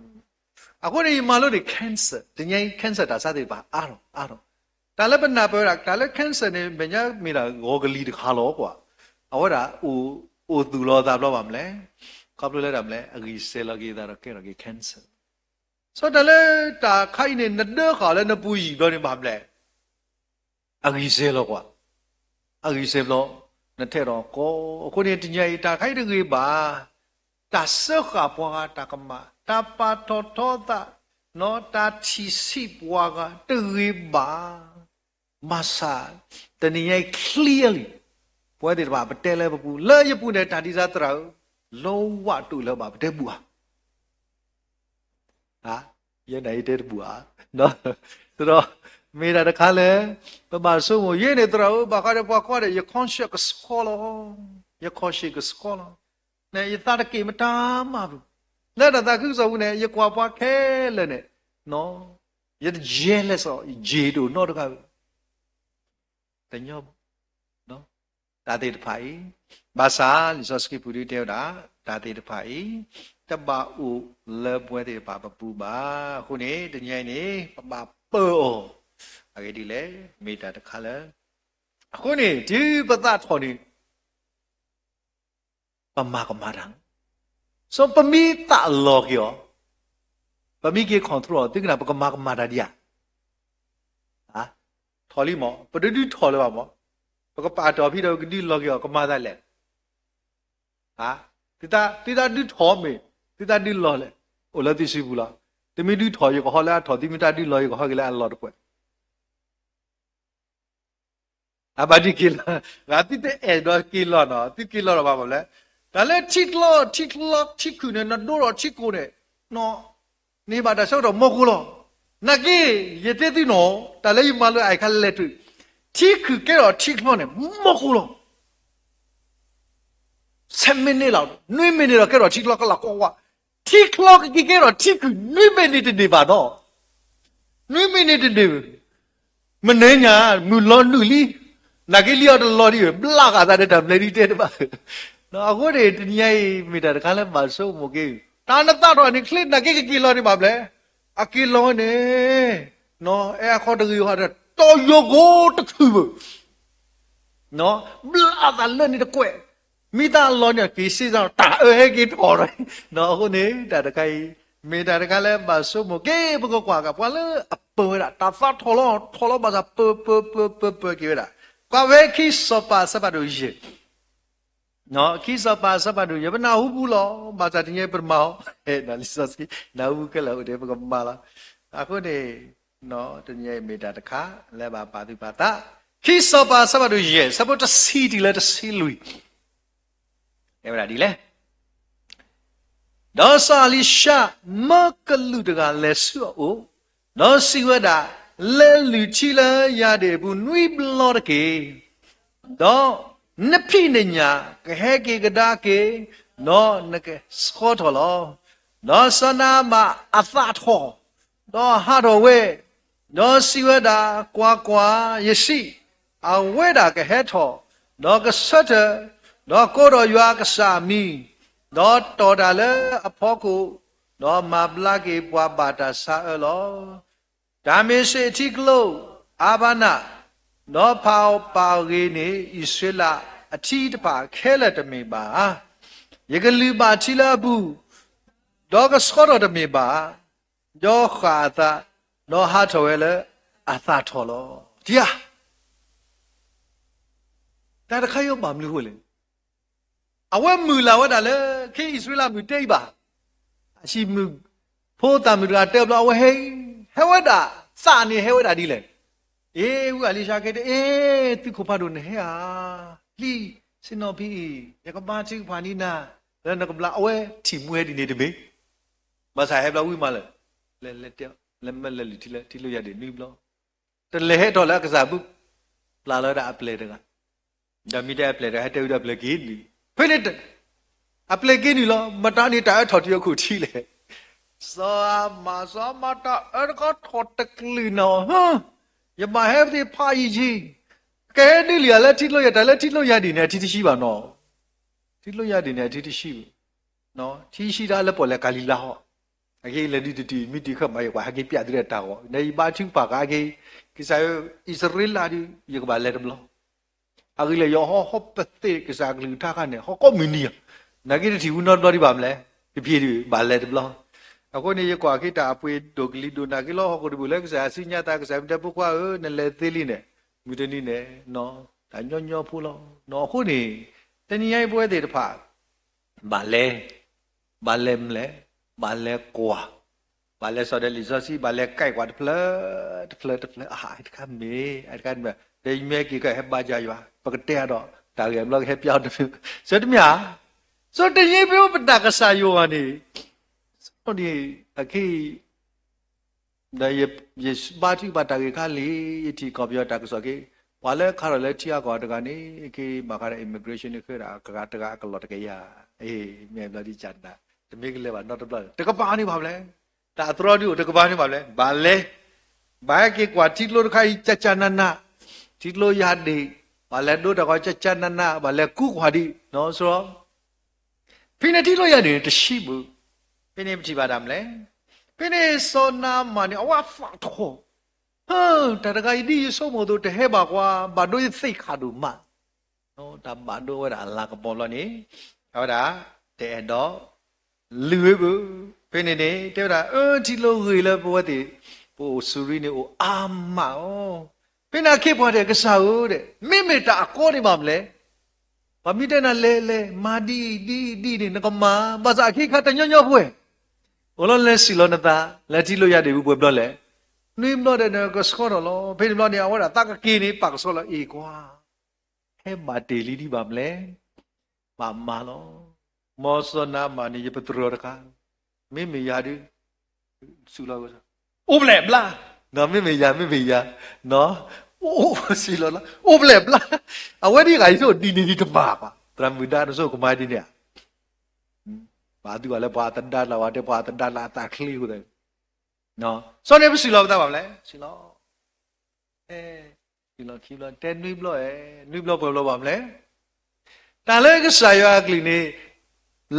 အဃိန့ၣ် ယမၤလိန့ၣ် cancer တနံၤအံၤ cancer တၢ်ဆါသ့ၣ်တဖၣ်အါထီၣ်အါထီၣ်, တၢ်လၢပနၢ်ပၢၢ်ဝဲဒၣ် တၢ်လၢ cancer န့ၣ် မဲာ်ညါမ့ၢ်ဒၣ်ဂီၤကလံၤတခါလီၤကွၢ်, အဝဲဒၣ် အိၣ်သူၣ်လီၤအသးဘျီဘၣ်မနုၤလဲၣ်, ခီဖျိလၢတၢ်မနုၤလဲၣ် အဂံၢ်စဲၤလီၤက့ၤအသးဒီးကဲထီၣ်က့ၤ cancer, စီၤတၢ်လၢတၢ်ခါအံၤန့ၣ် နဒၢဃာ်လၢနပူၤယံာ်ဘျီန့ၣ်ဘၣ်မနုၤလဲၣ်, အဂံၢ်စဲၤလီၤကွၢ်, အဂံၢ်စဲၤဘျီ, နထဲးထီၣ်ကီ, အဃိန့ၣ် တနံၤအံၤ တၢ်ခါအံၤတဂ့ၤဘၣ်, တၢ်စၢဃာ်ပှၤဂၤတၢ်ကမၣ်, တၢ်ပာ်ထီၣ်ထီသး, တၢ်ထံၣ်ဆံးပှၤဂၤတဂ့ၤဘၣ်, ဘၣ်ဆၣ် တနံၤအံၤ clearly ပဝဲသ့ၣ်တဖၣ် ပတဲလၢပပူၤ, လၢယပူၤန့ၣ် တၢ်ဒ်စၢ်သရၣ်ဧၢ, လီဝးတိၢ်လၢၤဘၣ် ပတဲဘူၣ်ဧါ ယဲန့ၣ်ယတဲတဘူၣ်ဧါ, ဒီး မ့ၢ်ဒၣ်တခါလၢ ပဘၣ်ဆိကမိၣ် ယဲန့ၣ်သရၣ်ဧၢ, ဘၣ်ဃးဒီးပှၤကွၢ်ဒီး ယ conscience ကဆှီလီၤ, ယ conscience ကဆှီလီၤ, န့ၣ် ယသးတက့ၢ်မတၤမးပူၤ, လၢတၢ်သးခုကစီၣ်ပူၤန့ၣ် ယကွၢ်ပှၤခဲလၢာ်န့ၣ်, ယတ jealous အီၤ, ယ jealous တအိၣ်နီတဂၤ တညီဘၣ်, တၢ်သ့ၣ်တဖၣ်အံၤ, ဘၣ်ဆၣ် လံာ်စီဆှံပူၤဒုးတဲဝဲဒၣ်, တၢ်သ့ၣ်တဖၣ်အံၤ တဘၣ်အိၣ်လၢပဝဲသ့ၣ်တဖၣ်ပပူၤဘၣ်. အဃိန့ၣ် တနံၤအံၤန့ၣ် ပဘၣ်ပၢအီၤ, အဂ့ၢ်ဒ်လဲၣ်, မ့ၢ်တၢ်တခါလၢ, အဃိန့ၣ် တုၤပသးထီၣ်န့ၣ် ပမၤကမၣ်တၢ်, စီၤပမ့ၢ်သးလီၤက့ၤအီၤ, ပမ့ၢ်က့ၤ control အီၤ သုကနၣ် ပကမၤကမၣ်တၢ်ဒံးဧါ, ထီၣ်လံမး, ပတဒုးထီၣ်လၢၤဘၣ်မး, ပကပာ်တီၢ်ဖဲဒီး ပကဒုးလီၤက့ၤအီၤ ကမၤသးလဲၣ်, သုသးဒုးထီၣ်မ့ၢ်, သုသးဒုးလီၤလဲၣ်, အိၣ်လၢသုစုပူၤလီၤ, သုမ့ၢ်ဒုးထီၣ် ယကဟီလၢအထီၣ်, သုမ့ၢ်တၢ်ဒုးလီၤ ယကဟီက့ၤလၢအလီၤတပှဲၤ အဘၣ်ဒုးက့ၤလီၤ, ဂၤသုတအဲၣ်ဒိးက့ၤလီၤနီၤ, သုက့ၤလီၤဒီးဘၣ်မနုၤလဲၣ်, တၢ်လၢထံကျိ ထံကျိ ထံခုၣ်န့ၣ် နဒိဒီးထံကိၢ်န့ၣ်, န့ၢ်ဘၣ်တၢ်ဆၢကတီၢ်မီၢ်ကိၢ်လီၤ. နာ်က့ ယတဲသုနီၤ, တၢ်လၢယမၤလၢအအံၤခါလဲၤတုၤ, ထံခုၣ်ကဲထီၣ်ထံကျိန့ၣ် မီၢ်ကိၢ်လီၤ. ဆယ်မိနစ်လီၤ, နွံမိနစ်ဒီးကဲထီၣ်ထံကျိကလၢကွၢ်ဝါ, ထံကျိကက့ၤကဲထီၣ်ထံခုၣ် နွံမိနစ်တန့ၢ်ဘၣ်နီၤ, နွံမိနစ်တန့ၢ်ဘၣ်. မနုၤညါ မုၢ်လီၤနုာ်လံ, နာ်က့လံအီၤတလီၤဒံး, ဘျးဃာ်သးဒီးတၢ်မနုၤဒ်တဲတဘၣ်. အဃိန့ၣ် တနံၤညါအံၤ မ့ၢ်တၢ်တခါလၢဘၣ်ဆိကမိၣ်က့ၤ, တၢ်နသးထီၣ်န့ၣ်ချ့ နာ်က့ကက့ၤလီၤန့ၣ်ဘၣ်မနုၤလဲၣ်, အက့ၤလီၤဝဲန့ၣ်, အဲအခီတဂ့ၤဟီဒီး တီၢ်ယိၤကိတခုၣ်ဘၣ် ဘျးသးလၢန့ၣ်တကွဲး, မ့ၢ်သးလီၤန့ၣ် က့ၤစ့ၢ်ကီးတၢ်အၢဟဲက့ၤထီၣ်ဒီး, အဃိန့ၣ် တၢ်တခါအံၤ မ့ၢ်တၢ်တခါလၢဘၣ်ဆိကမိၣ်က့ၤ ပကကွၢ်က့ၤ ပှၤလၢအပၢဝဲဒၣ် တၢ်သးထီၣ်လီၤ ထီၣ်လီၤဘၣ်ဆၣ် ပၢ ပၢ ပၢ ပၢ ပၢက့ၤဝဲဒၣ်, ကွၢ်ဝဲခံစီၤပၤအဆၢဖးဒိၣ်ယဲၢ် ခံစီၤပၤအဆၢဖးဒိၣ်ယဲၢ် ပနၢ်ဟူပူၤလီၤ, ဘၣ်ဆၣ်တနံၤညါပတမၤအီၤ, လံာ်စီဆှံ နၢ်ဟူခဲလၢာ်အိၣ်ဒီး ပကမၤလီၤ. အဃိန့ၣ် တနံၤညါအံၤမ့ၢ်တၢ်တခါလၢဘၣ်ပာ်သူၣ်ပာ်သး, ခံစီၤပၤအဆၢဖးဒိၣ်ယဲၢ် အဆၢဖိတဆံတုၤလၢတဆံလွံၢ် တဲဝဲဒၣ်ဒ်လဲၣ်, ဒီးစီၤအလံၤၡါ မၢကလူးတဂၤလဲၤဆူအအိၣ်, ဒီးစံးဝဲဒၣ်, လဲၤလုၢ်ထံလၢယၤဒ့ၣ်အပူၤနွံဘျီတက့ၢ်, ဒီးနဖံးနညၣ်ကဟဲက့ၤကဒါက့ၤ, ဒီးနကဆှီထီၣ်လီၤ. ဒီးစီၤနၤအမၣ်အသးထီၣ်, ဒီးဟးထီၣ်ဝဲ, ဒီးစံးဝဲဒၣ်, ကွၢ်ကွၢ်, ယစံး, အဝဲဒၣ်ကဟဲထီၣ်, ဒီးကဆၢထၢၣ်, ဒီးကိးထီၣ်ယွၤအကစၢ်အမံၤ, ဒီးတီၢ်တၢ်လၢအဖီခိၣ်, ဒီးမၤဘျါက့ၤပှၤဘၣ်တၢ်ဆါအၢလီၤ. တၢ်မ့ၢ်စ့ၣ်အထံကျိအါဘါနး, ဒီးဖးအီၣ်ပာ်အီၤဂ့ၤန့ၣ် အံၣ်စရ့လးအထံတဖၣ်ခဲလၢာ်တမ့ၢ်ဘၣ်ဧါ. ယကလုၢ်ဘၣ်ထံလၢအပူၤ, ဒီးကဆှီထီၣ်တမ့ၢ်ဘၣ်ဧါ. ဒီးဃၣ်အသး, ဒီးဟးထီၣ်ဝဲလၢအသးထီၣ်လီၤ. ထံဧါ, တၢ်တခါအံၤဘၣ်မနုၤအဃိလဲၣ်. အဝဲမုၢ်လၢ်ဝဲဒၣ်လၢ ခ့အံၣ်စရ့လးမုၢ်တဲအံၤဘၣ်. အဟံၣ်မုၢ်ဖိသၣ်မုၢ်တဂၤတဲဘျီ အဝဲဟဲ, ဟဲဝဲဒၣ်, သးန့ၣ်ဟဲဝဲဒၣ်ဒ်လဲၣ်. အ့ ဝံအလံၤၡါက့တဲ, အ့ သုးခိၣ်ဖးဒိၣ်နဟဲဧါ, လံ, ဆ့ၣ်နီၤဖံအံၤ ယကဘါထုကဖၣ်န့ၢ်နၤ, လၢနကဘျါ အဝဲထံၣ်မူဟဲဒ်န့ၣ်တမ့ၢ်, ဘၣ်ဆၣ်ဟဲဘျီဝံမးလၢာ်, လဲၤလဲၤတဲ, လဲၤမၢလဲၤလုၢ်ထံလၢထံကျိယၤဒ့ၣ်နွံဘျီ, တလဲၤဟဲထီၣ်လၢအကစၢ်ပူၤ, ပျၢ်လီၤဝဲဒၣ်အပျဲၢ်တဂၤ ဒီးမ့ၢ်တဲအပျဲၢ်တဂၤ ဟဲတဲဝံၤဒီးအပျဲၢ်က့ၤနုာ်, ဖဲန့ၣ် အပျဲၢ်က့ၤနုာ်လီၤ. မတၤန့ၣ် တၢ်အၢထီၣ်တုၤအခိၣ်ထံးလဲၣ်. စီၤအၤမၣ်, စီၤအၤမၣ်တၢ်အၢတခီထီၣ်တကလုာ်နီၤ, ယဘၣ်ဟဲသ့ၣ်ဖးယံာ်ယံာ်, ကဟဲဒုးလံဧါလၢထံကျိယၤ, တၢ်လၢထံကျိယၤဒ့ၣ်န့ၣ် အထံတဆှံဘၣ်နီၤ, ထံကျိယၤဒ့ၣ်န့ၣ် အထံတဆှံဘၣ်, ထံဆှံတၢ်လၢပီၣ်လဲၣ်ကၤလံၤလါဟီၣ်, အက့ၤလဲၤဒုးတတုၤ မ့ၢ်တုၤခၢၣ်မး ယကွၢ်ဟဲက့ၤပျၢ်သုဒီးတၢ်ဂီၤ, ဒီးယဘါထုကဖၣ်က့ၤ ကစၢ်ယွၤ အံၣ်စရ့လးဒီး ယကဘၣ်လဲၤတဘျီ အဂ့ၢ်လၢယဟီဟီပသ့ၣ်ကစၢ်ကလုၢ်ကထါခါန့ၣ် ဟီၣ်ကိးမုၢ်နံၤဧါ, နာ်က့တထံၣ်ဝံၤနီတဘျီဒံးဘၣ်မလဲၣ်, တဖံးဒံးဘၣ်လဲၤတဘျီ. အဃိန့ၣ် ယကွၢ်က့ၤတၢ်အပှ့ၤဒိၣ်ကလံၤဒိၣ်နၤက့ၤလီၤ ဟီၣ်ခိၣ်တဘ့ၣ်လၢကစၢ်ယွၤစံၣ်ညီၣ်သး ကစၢ်ယွၤမ့ၢ်တဲဖိခွါဧၢ နလဲၤသ့လံန့ၣ်, မုၢ်တနံၤန့ၣ် တၢ်ညီညီဖိလီၤ. အဃိန့ၣ် တနံၤညါအံၤပဝဲသ့ၣ်တဖၣ် ဘၣ်လဲၤ, ဘၣ်လဲၤမလဲၣ်, ဘၣ်လဲၤကွၢ်, ဘၣ်လဲၤစီၤဒီးလံာ်စီဆှံ ဘၣ်လဲၤကဲကွၢ်တဖျၢၣ်, တဖျၢၣ်တဖျၢၣ်, အဟးတခါမ့ၢ်, အတခါမ့ၢ်, ဒီးယမ့ၢ်ဟဲက့ၤကဟဲဘါယွၤယွၤ, ပကတဲအါဒီး တၢ်ဂ့ၢ်အဘျီကဟဲပျၢ်အီၤတမ့ၢ်, ဆၢတမ့ၢ်ဧါ. ဆိတနံၤပဝဲပတၢ်ကစၢ်ယွၤန့ၣ်, အခဲအံၤ ဒီးယဘါထုကဖၣ်တၢ်ဂ့ၢ်ခါလံ, ယထံၣ်ကီၢ်ပယီၤတၢ်ကစီၣ်က့ၤ, ပှၤလၢခးထီၣ်လၢထံအါကီၢ်တဂၤန့ၣ် က့ၤဘၣ်ဃးဒီး immigration န့ၣ် ဃ့ဒၣ်ကဂၤတဂၤအကလီၢ်တကယၤ, အ့ မ့ၢ်ဘျီဒ်ကနၣ်, တမ့ၢ်ကလဲၤဘၣ်နီတဘျီ, တကပၤန့ၣ်ဘၣ်မလဲၣ်, တၢ်အသရီဒုးအိၣ် တကပၤန့ၣ်ဘၣ်မလဲၣ်, ဘၣ်လဲၤ, ဘၣ်ဟဲက့ၤကွၢ်ထံကျိတခါအံၤ ကၠၢ်ကၠၢ်နးနး, ထံကျိယၤဒ့ၣ်, ဘၣ်လဲၤဒိတၢ်ဂီၤ ကၠၢ်ကၠၢ်နးနး, ဘၣ်လဲၤကူကွၢ်ဒံး, နီၢ်စရီ ဖဲန့ၣ်ထံကျိယၤဒ့ၣ်န့ၣ် တဆံဘၣ်, ဖဲန့ၣ်ပထံၣ်ဘၣ်ဒၣ်မလဲၣ်, ဖဲန့ၣ်စီၤနၤအမၣ်န့ၣ် အဝဲသးထီၣ်, ဟၢ, တၢ်တဂၤအံၤဒ်ယဆိကမိၣ်အသိးတဟဲဘၣ်ကွၢ်, ဘၣ်ဒိယသ့ၣ်ခးဒိၣ်မး, တၢ်ဘၣ်ဒိဝဲဒၣ်အလၤကပီၤဘျီန့ၣ်, အဝဲဒၣ်တအဲၣ်ဒိး လုၢ်ဝဲဘၣ်, ဖဲန့ၣ်န့ၣ် တဲဝဲဒၣ် အၢ ထံကျိဂ့ၤလၢပဝဲသ့ၣ် ပအိၣ်စူၤရံန့ၣ်အိၣ်အါမးအီၤ, ဖဲန့ၣ်အခ့အပှၤတဲ ကစၢ်ဧၢ မ့မ့ၢ်တၢ်အကီန့ၣ်ဘၣ်မလဲၣ်, ပှၤမ့ၢ်တဲနၤလဲၤလဲၤ မၤဒ်အံၤဒ်အံၤဒ်န့ၣ် နကမၤ, ဘၣ်ဆၣ်အခ့အခါတညီညီဖိဝဲ, အိၣ်လီၤလဲၤစံၣ်လီၤနသး လၢထံကျိယၤဒ့ၣ်ပူၤပှဲၤဘျီလဲၣ်, နွံဘျီဒီးနကဆှီထီၣ်လီၤ, ဖဲန့ၣ်ဘျီန့ၣ် အဝဲဒၣ်သးကက့ၤန့ၣ် ပာ်ကဆှီလီၤ အ့ၣ်ကွၢ် ဟဲဘၣ်တ့ၢ်လံဒ်ဘၣ်မလဲၣ်. ဘၣ်မၤလီၤ. မ်စီၤနၤမၣ်န့ၣ် ယပတြၢၤတခါ, မ့မ့ၢ်ယၤဒုး စူးလီၤ, အိၣ်ဘျဲၣ်ဘျါ, မ့မ့ၢ်ယၤ မ့မ့ၢ်ယၤ, အိၣ်ဘျဲၣ်ဘျါ, အဝဲဒ်ဂၤယဆိကမိၣ်ဒ်န့ၣ်ဒံးတမၤဘၣ်, သရၣ်မုၣ်ဒါနဆိကမိၣ်ဒ်န့ၣ်ဧါ, ဘၣ်သုဘၣ်လၢပှၤသဒါလၢ် ပှၤတဲပှၤသဒါလၢ်အသးချ့အဃိသတး, စီၤန့ၣ်ပစံးလီၤပသးဘၣ်မလဲၣ်, စံးလီၤ ခံဘျီ တဲနွံဘျီ, နွံဘျီပှဲၤဘျီဘၣ်မလဲၣ်. တၢ်လၢကစၢ်ယွၤအကလုၢ်န့ၣ်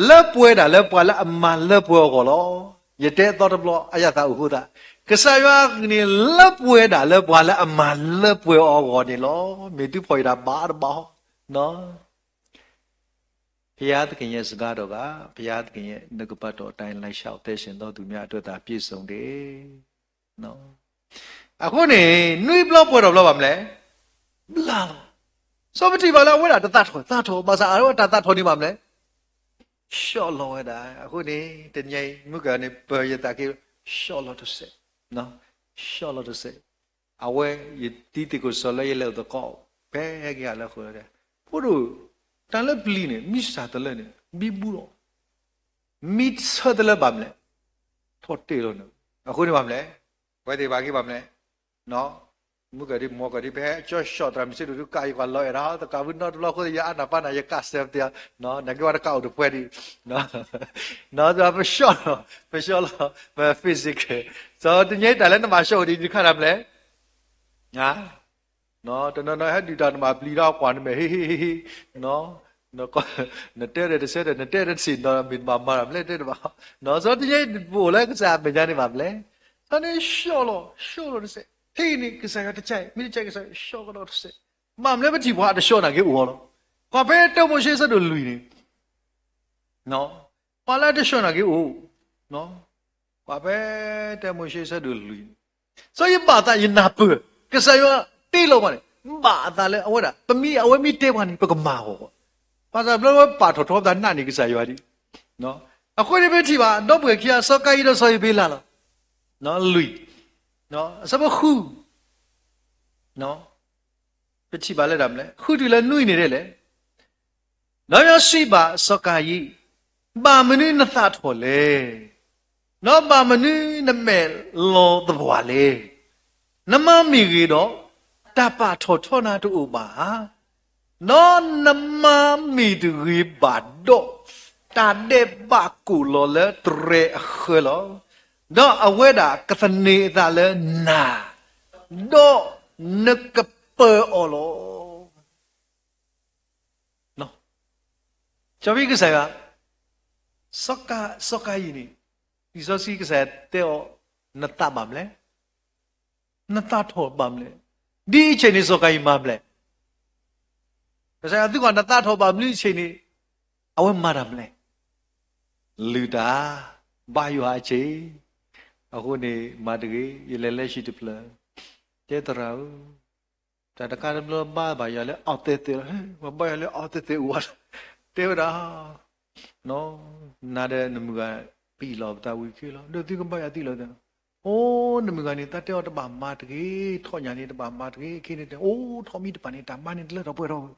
လၢပှဲၤဒၣ်လၢပှၤလၢအမၤလၢပှဲၤအဂီၢ်လီၤ. ယတဲအသီတဘျီ အယသးအိၣ်ဃိသး, ကစၢ်ယွၤအကလုၢ်န့ၣ် လၢပှဲၤဒၣ်လၢပှၤလၢအမၤလၢပှဲၤအီၤအဂီၢ်န့ၣ်လီၤ. မ့ၢ်သုဖီၣ်ယတၢ်ဘၣ်တဘၣ်ဟီ, ဘုရားသခင်ရဲ့စကားတော်က ဘုရားသခင်ရဲ့နှုတ်ကပတ်တော်အတိုင်းလိုက်လျှောက် သန့်ရှင်းသောသူများအတွက်သာပြည့်စုံတယ်. အဃိန့ၣ် နွံဘျီပှဲၤထီၣ်ဘျီဘၣ်မလဲၣ်, ဘျါလီၤ. စီၤပထံၣ်ဘၣ်လၢအဝဲဒၣ်တသးထီၣ်, သးထီၣ်, ဘၣ်ဆၣ်အဝဲတၢ်သးထီၣ်န့ၣ်ဘၣ်မလဲၣ်, ဆှီလီၤဝဲဒၣ်. အဃိန့ၣ် တနံၤအံၤ မုၢ်ကၢန့ၣ် ပၢၤယသးက့ ဆှီလီၤတစဲး, ဆှီလီၤတစဲး. အဝဲယတံၤသကိးစီၤလၢယလဲၤအိၣ်သကိး, ဖဲဟဲက့ၤဟးလၢဃိလီၤ, ဖိဒိၣ်, တၢ်လၢပျံၤန့ၣ် မံစၢ်တလၢန့ၣ် မံဘူလီၤ, မံဆၢတလၢဘၣ်မလဲၣ်, ထီၣ်တ့ၢ်လီၤန့ၣ်. အဃိန့ၣ်ဘၣ်မလဲၣ်, ပဝဲသ့ၣ်ဘၣ်က့ၤဘၣ်မလဲၣ်, မုၢ်ကၢဒ်မီၢ်ကၢဒ် ဖဲကၠီၣ်ဆှီၣ်သရၣ်မုၣ်စ့ဒိၣ်ဒုး ကးယကွၢ်လီၤအဲၣ်ဒၣ်သကးဖုနီတဘျီအဃိ ယအါနၢ်ပၢ်နၢ် ယကးစဲးပသ့, နက့ၤဝဲတကးအိၣ်တပှဲၤဒံး, ပဆှီလီၤ, ပဆှီလီၤ, ပ physical, စီၤတနံၤအံၤတၢ်လၢနဘၣ်ဆှီအိၣ်ဒံး နခါတၢ်မလဲၣ်, တနီၤနီၤဟဲဒုၣ်တၢ်နဘၣ်ပျံၤဒီးကွၢ်နမဲာ် ဟ့ဟ့ဟ့ဟ့, နတဲဒီးတဆၢဒီး နတဲဒီးတဆံးနီၤ မ့ၢ်တဘၣ်မၤတၢ်မလဲၣ် တဲတဘၣ်, စီၤတနံၤအံၤပအိၣ်လၢကစၢ်အမဲာ်ညါန့ၣ်ဘၣ်မလဲၣ်, စီၤန့ၣ်ဆှီလီၤ, ဆှီလီၤတစဲး, ဖဲအံၤန့ၣ် ကစၢ်ယွၤတကးအံၤ မ့ၢ်တကးကစၢ်ယွၤဆှီကဒီးတစဲး, ဘၣ်မလဲၣ် ပထံၣ်ပှၤအတဆှီနာ်က့အိၣ်လီၤ, ကွၢ်ဖဲတၢမိၤၡ့ဆၢဒိၣ်လွံၢ်န့ၣ် ပှၤလၢအတဆှီနာ်က့အိၣ်, ကွၢ်ဖဲတၢမိၤၡ့ဆၢဒိၣ်လွံၢ်န့ၣ်, စီၤယဘၣ်သးယနၢ်ပၢၢ်, ကစၢ်ယွၤတ့လီၤပှၤန့ၣ်, ဘၣ်အသးလၢအဝဲဒၣ် ပမ့ၢ်အဝဲမ့ၢ်တဲပှၤန့ၣ် ပကမၤအီၤ, ဘၣ်ဆၣ်ဘျီဝဲပာ်ထီၣ်ထီပသးနာ်န့ၢ်ကစၢ်ယွၤဒံး, အဃိန့ၣ်ပထံၣ်ဘၣ် ဒီပုၢ်ဝဲၢ်ခံဂၤ စီၤကၤယံၣ်ဒီးစီၤဧ့ၤဘ့လးလီၤ, လွံၢ်, အဆၢဖိဃု ပထံၣ်ဘၣ်လၢဒၣ်မလဲၣ်, ဃုတုၤလၢနွံန့ၣ်ဒ်လဲၣ်, ဒီးယွၤစံးဘၣ်စီၤကၤယံၣ်, ဘၣ်မနုၤနသးထီၣ်လဲၣ်, ဒီးဘၣ်မနုၤနမဲာ်လီၤသပှၢ်လဲၣ်, နမၤမ့ၢ်ဂ့ၤဒီး တၢ်ပာ်ထီၣ်ထီနၤတအိၣ်ဘၣ်ဧါ, ဒီးနမၤမ့ၢ်တဂ့ၤဘၣ်ဒီး တၢ်ဒဲးဘးကိၣ်လီၤလၢတြဲၤအဃၢၤလီၤ, ဒီးအဝဲဒၣ်ကသန့ၤအသးလၢနၤ, ဒီးနကပၢၤအီၤလီၤ. ကၠီဖံကစၢ်ယွၤ, စီၤကၤယံၣ်န့ၣ်, လံာ်စီဆှံကစၢ်ယွၤတဲအီၤ, နသးဘၣ်မလဲၣ်, နသးထီၣ်ဘၣ်မလဲၣ်, ဒ်အံၤဆ့ၣ်န့ၣ် စီၤကၤယံၣ်မၤမလဲၣ်, ကစၢ်ယွၤသံကွၢ် နသးထီၣ်ဘၣ်မနုၤအံၤဆ့ၣ်န့ၣ်, အဝဲမၤတၢ်မလဲၣ်, လုၢ်တၢ်, ဘါယွၤအဆ့ၣ်, အဃိန့ၣ် မၤတဂ့ၤ, ယလဲၤလၢဟံၣ်တဖျၢၣ်, တဲသရၣ်ဧၢ, တၢ်တခါတဘျီဘါဘၣ်ယွၤလၢအီၣ်သဲးသဲးလီၤ, ပဘါယွၤလၢအီၣ်သဲးသဲးအိၣ်ဝဲလီၤ, တဲဝဲဒၣ်, နၤဒီးနမုၢ်ဂၤ ပအ့ၣ်လိာ်ပသးဝံၤခံလီၤ, ဒီးသုကဘါယွၤသံလီၤ, အိၣ် နမုၢ်ဂၤန့ၣ် တၢ်တဲအီၤတဘၣ်မၤတဂ့ၤ, ထီၣ်ညၣ်န့ၣ်တဘၣ်မၤတဂ့ၤ, ခဲန့ၣ်တဲ အိၣ် ထီၣ်မံတပၤန့ၣ် တၢ်မၤန့ၣ်တလၢထီၣ်ပှဲၤထီၣ်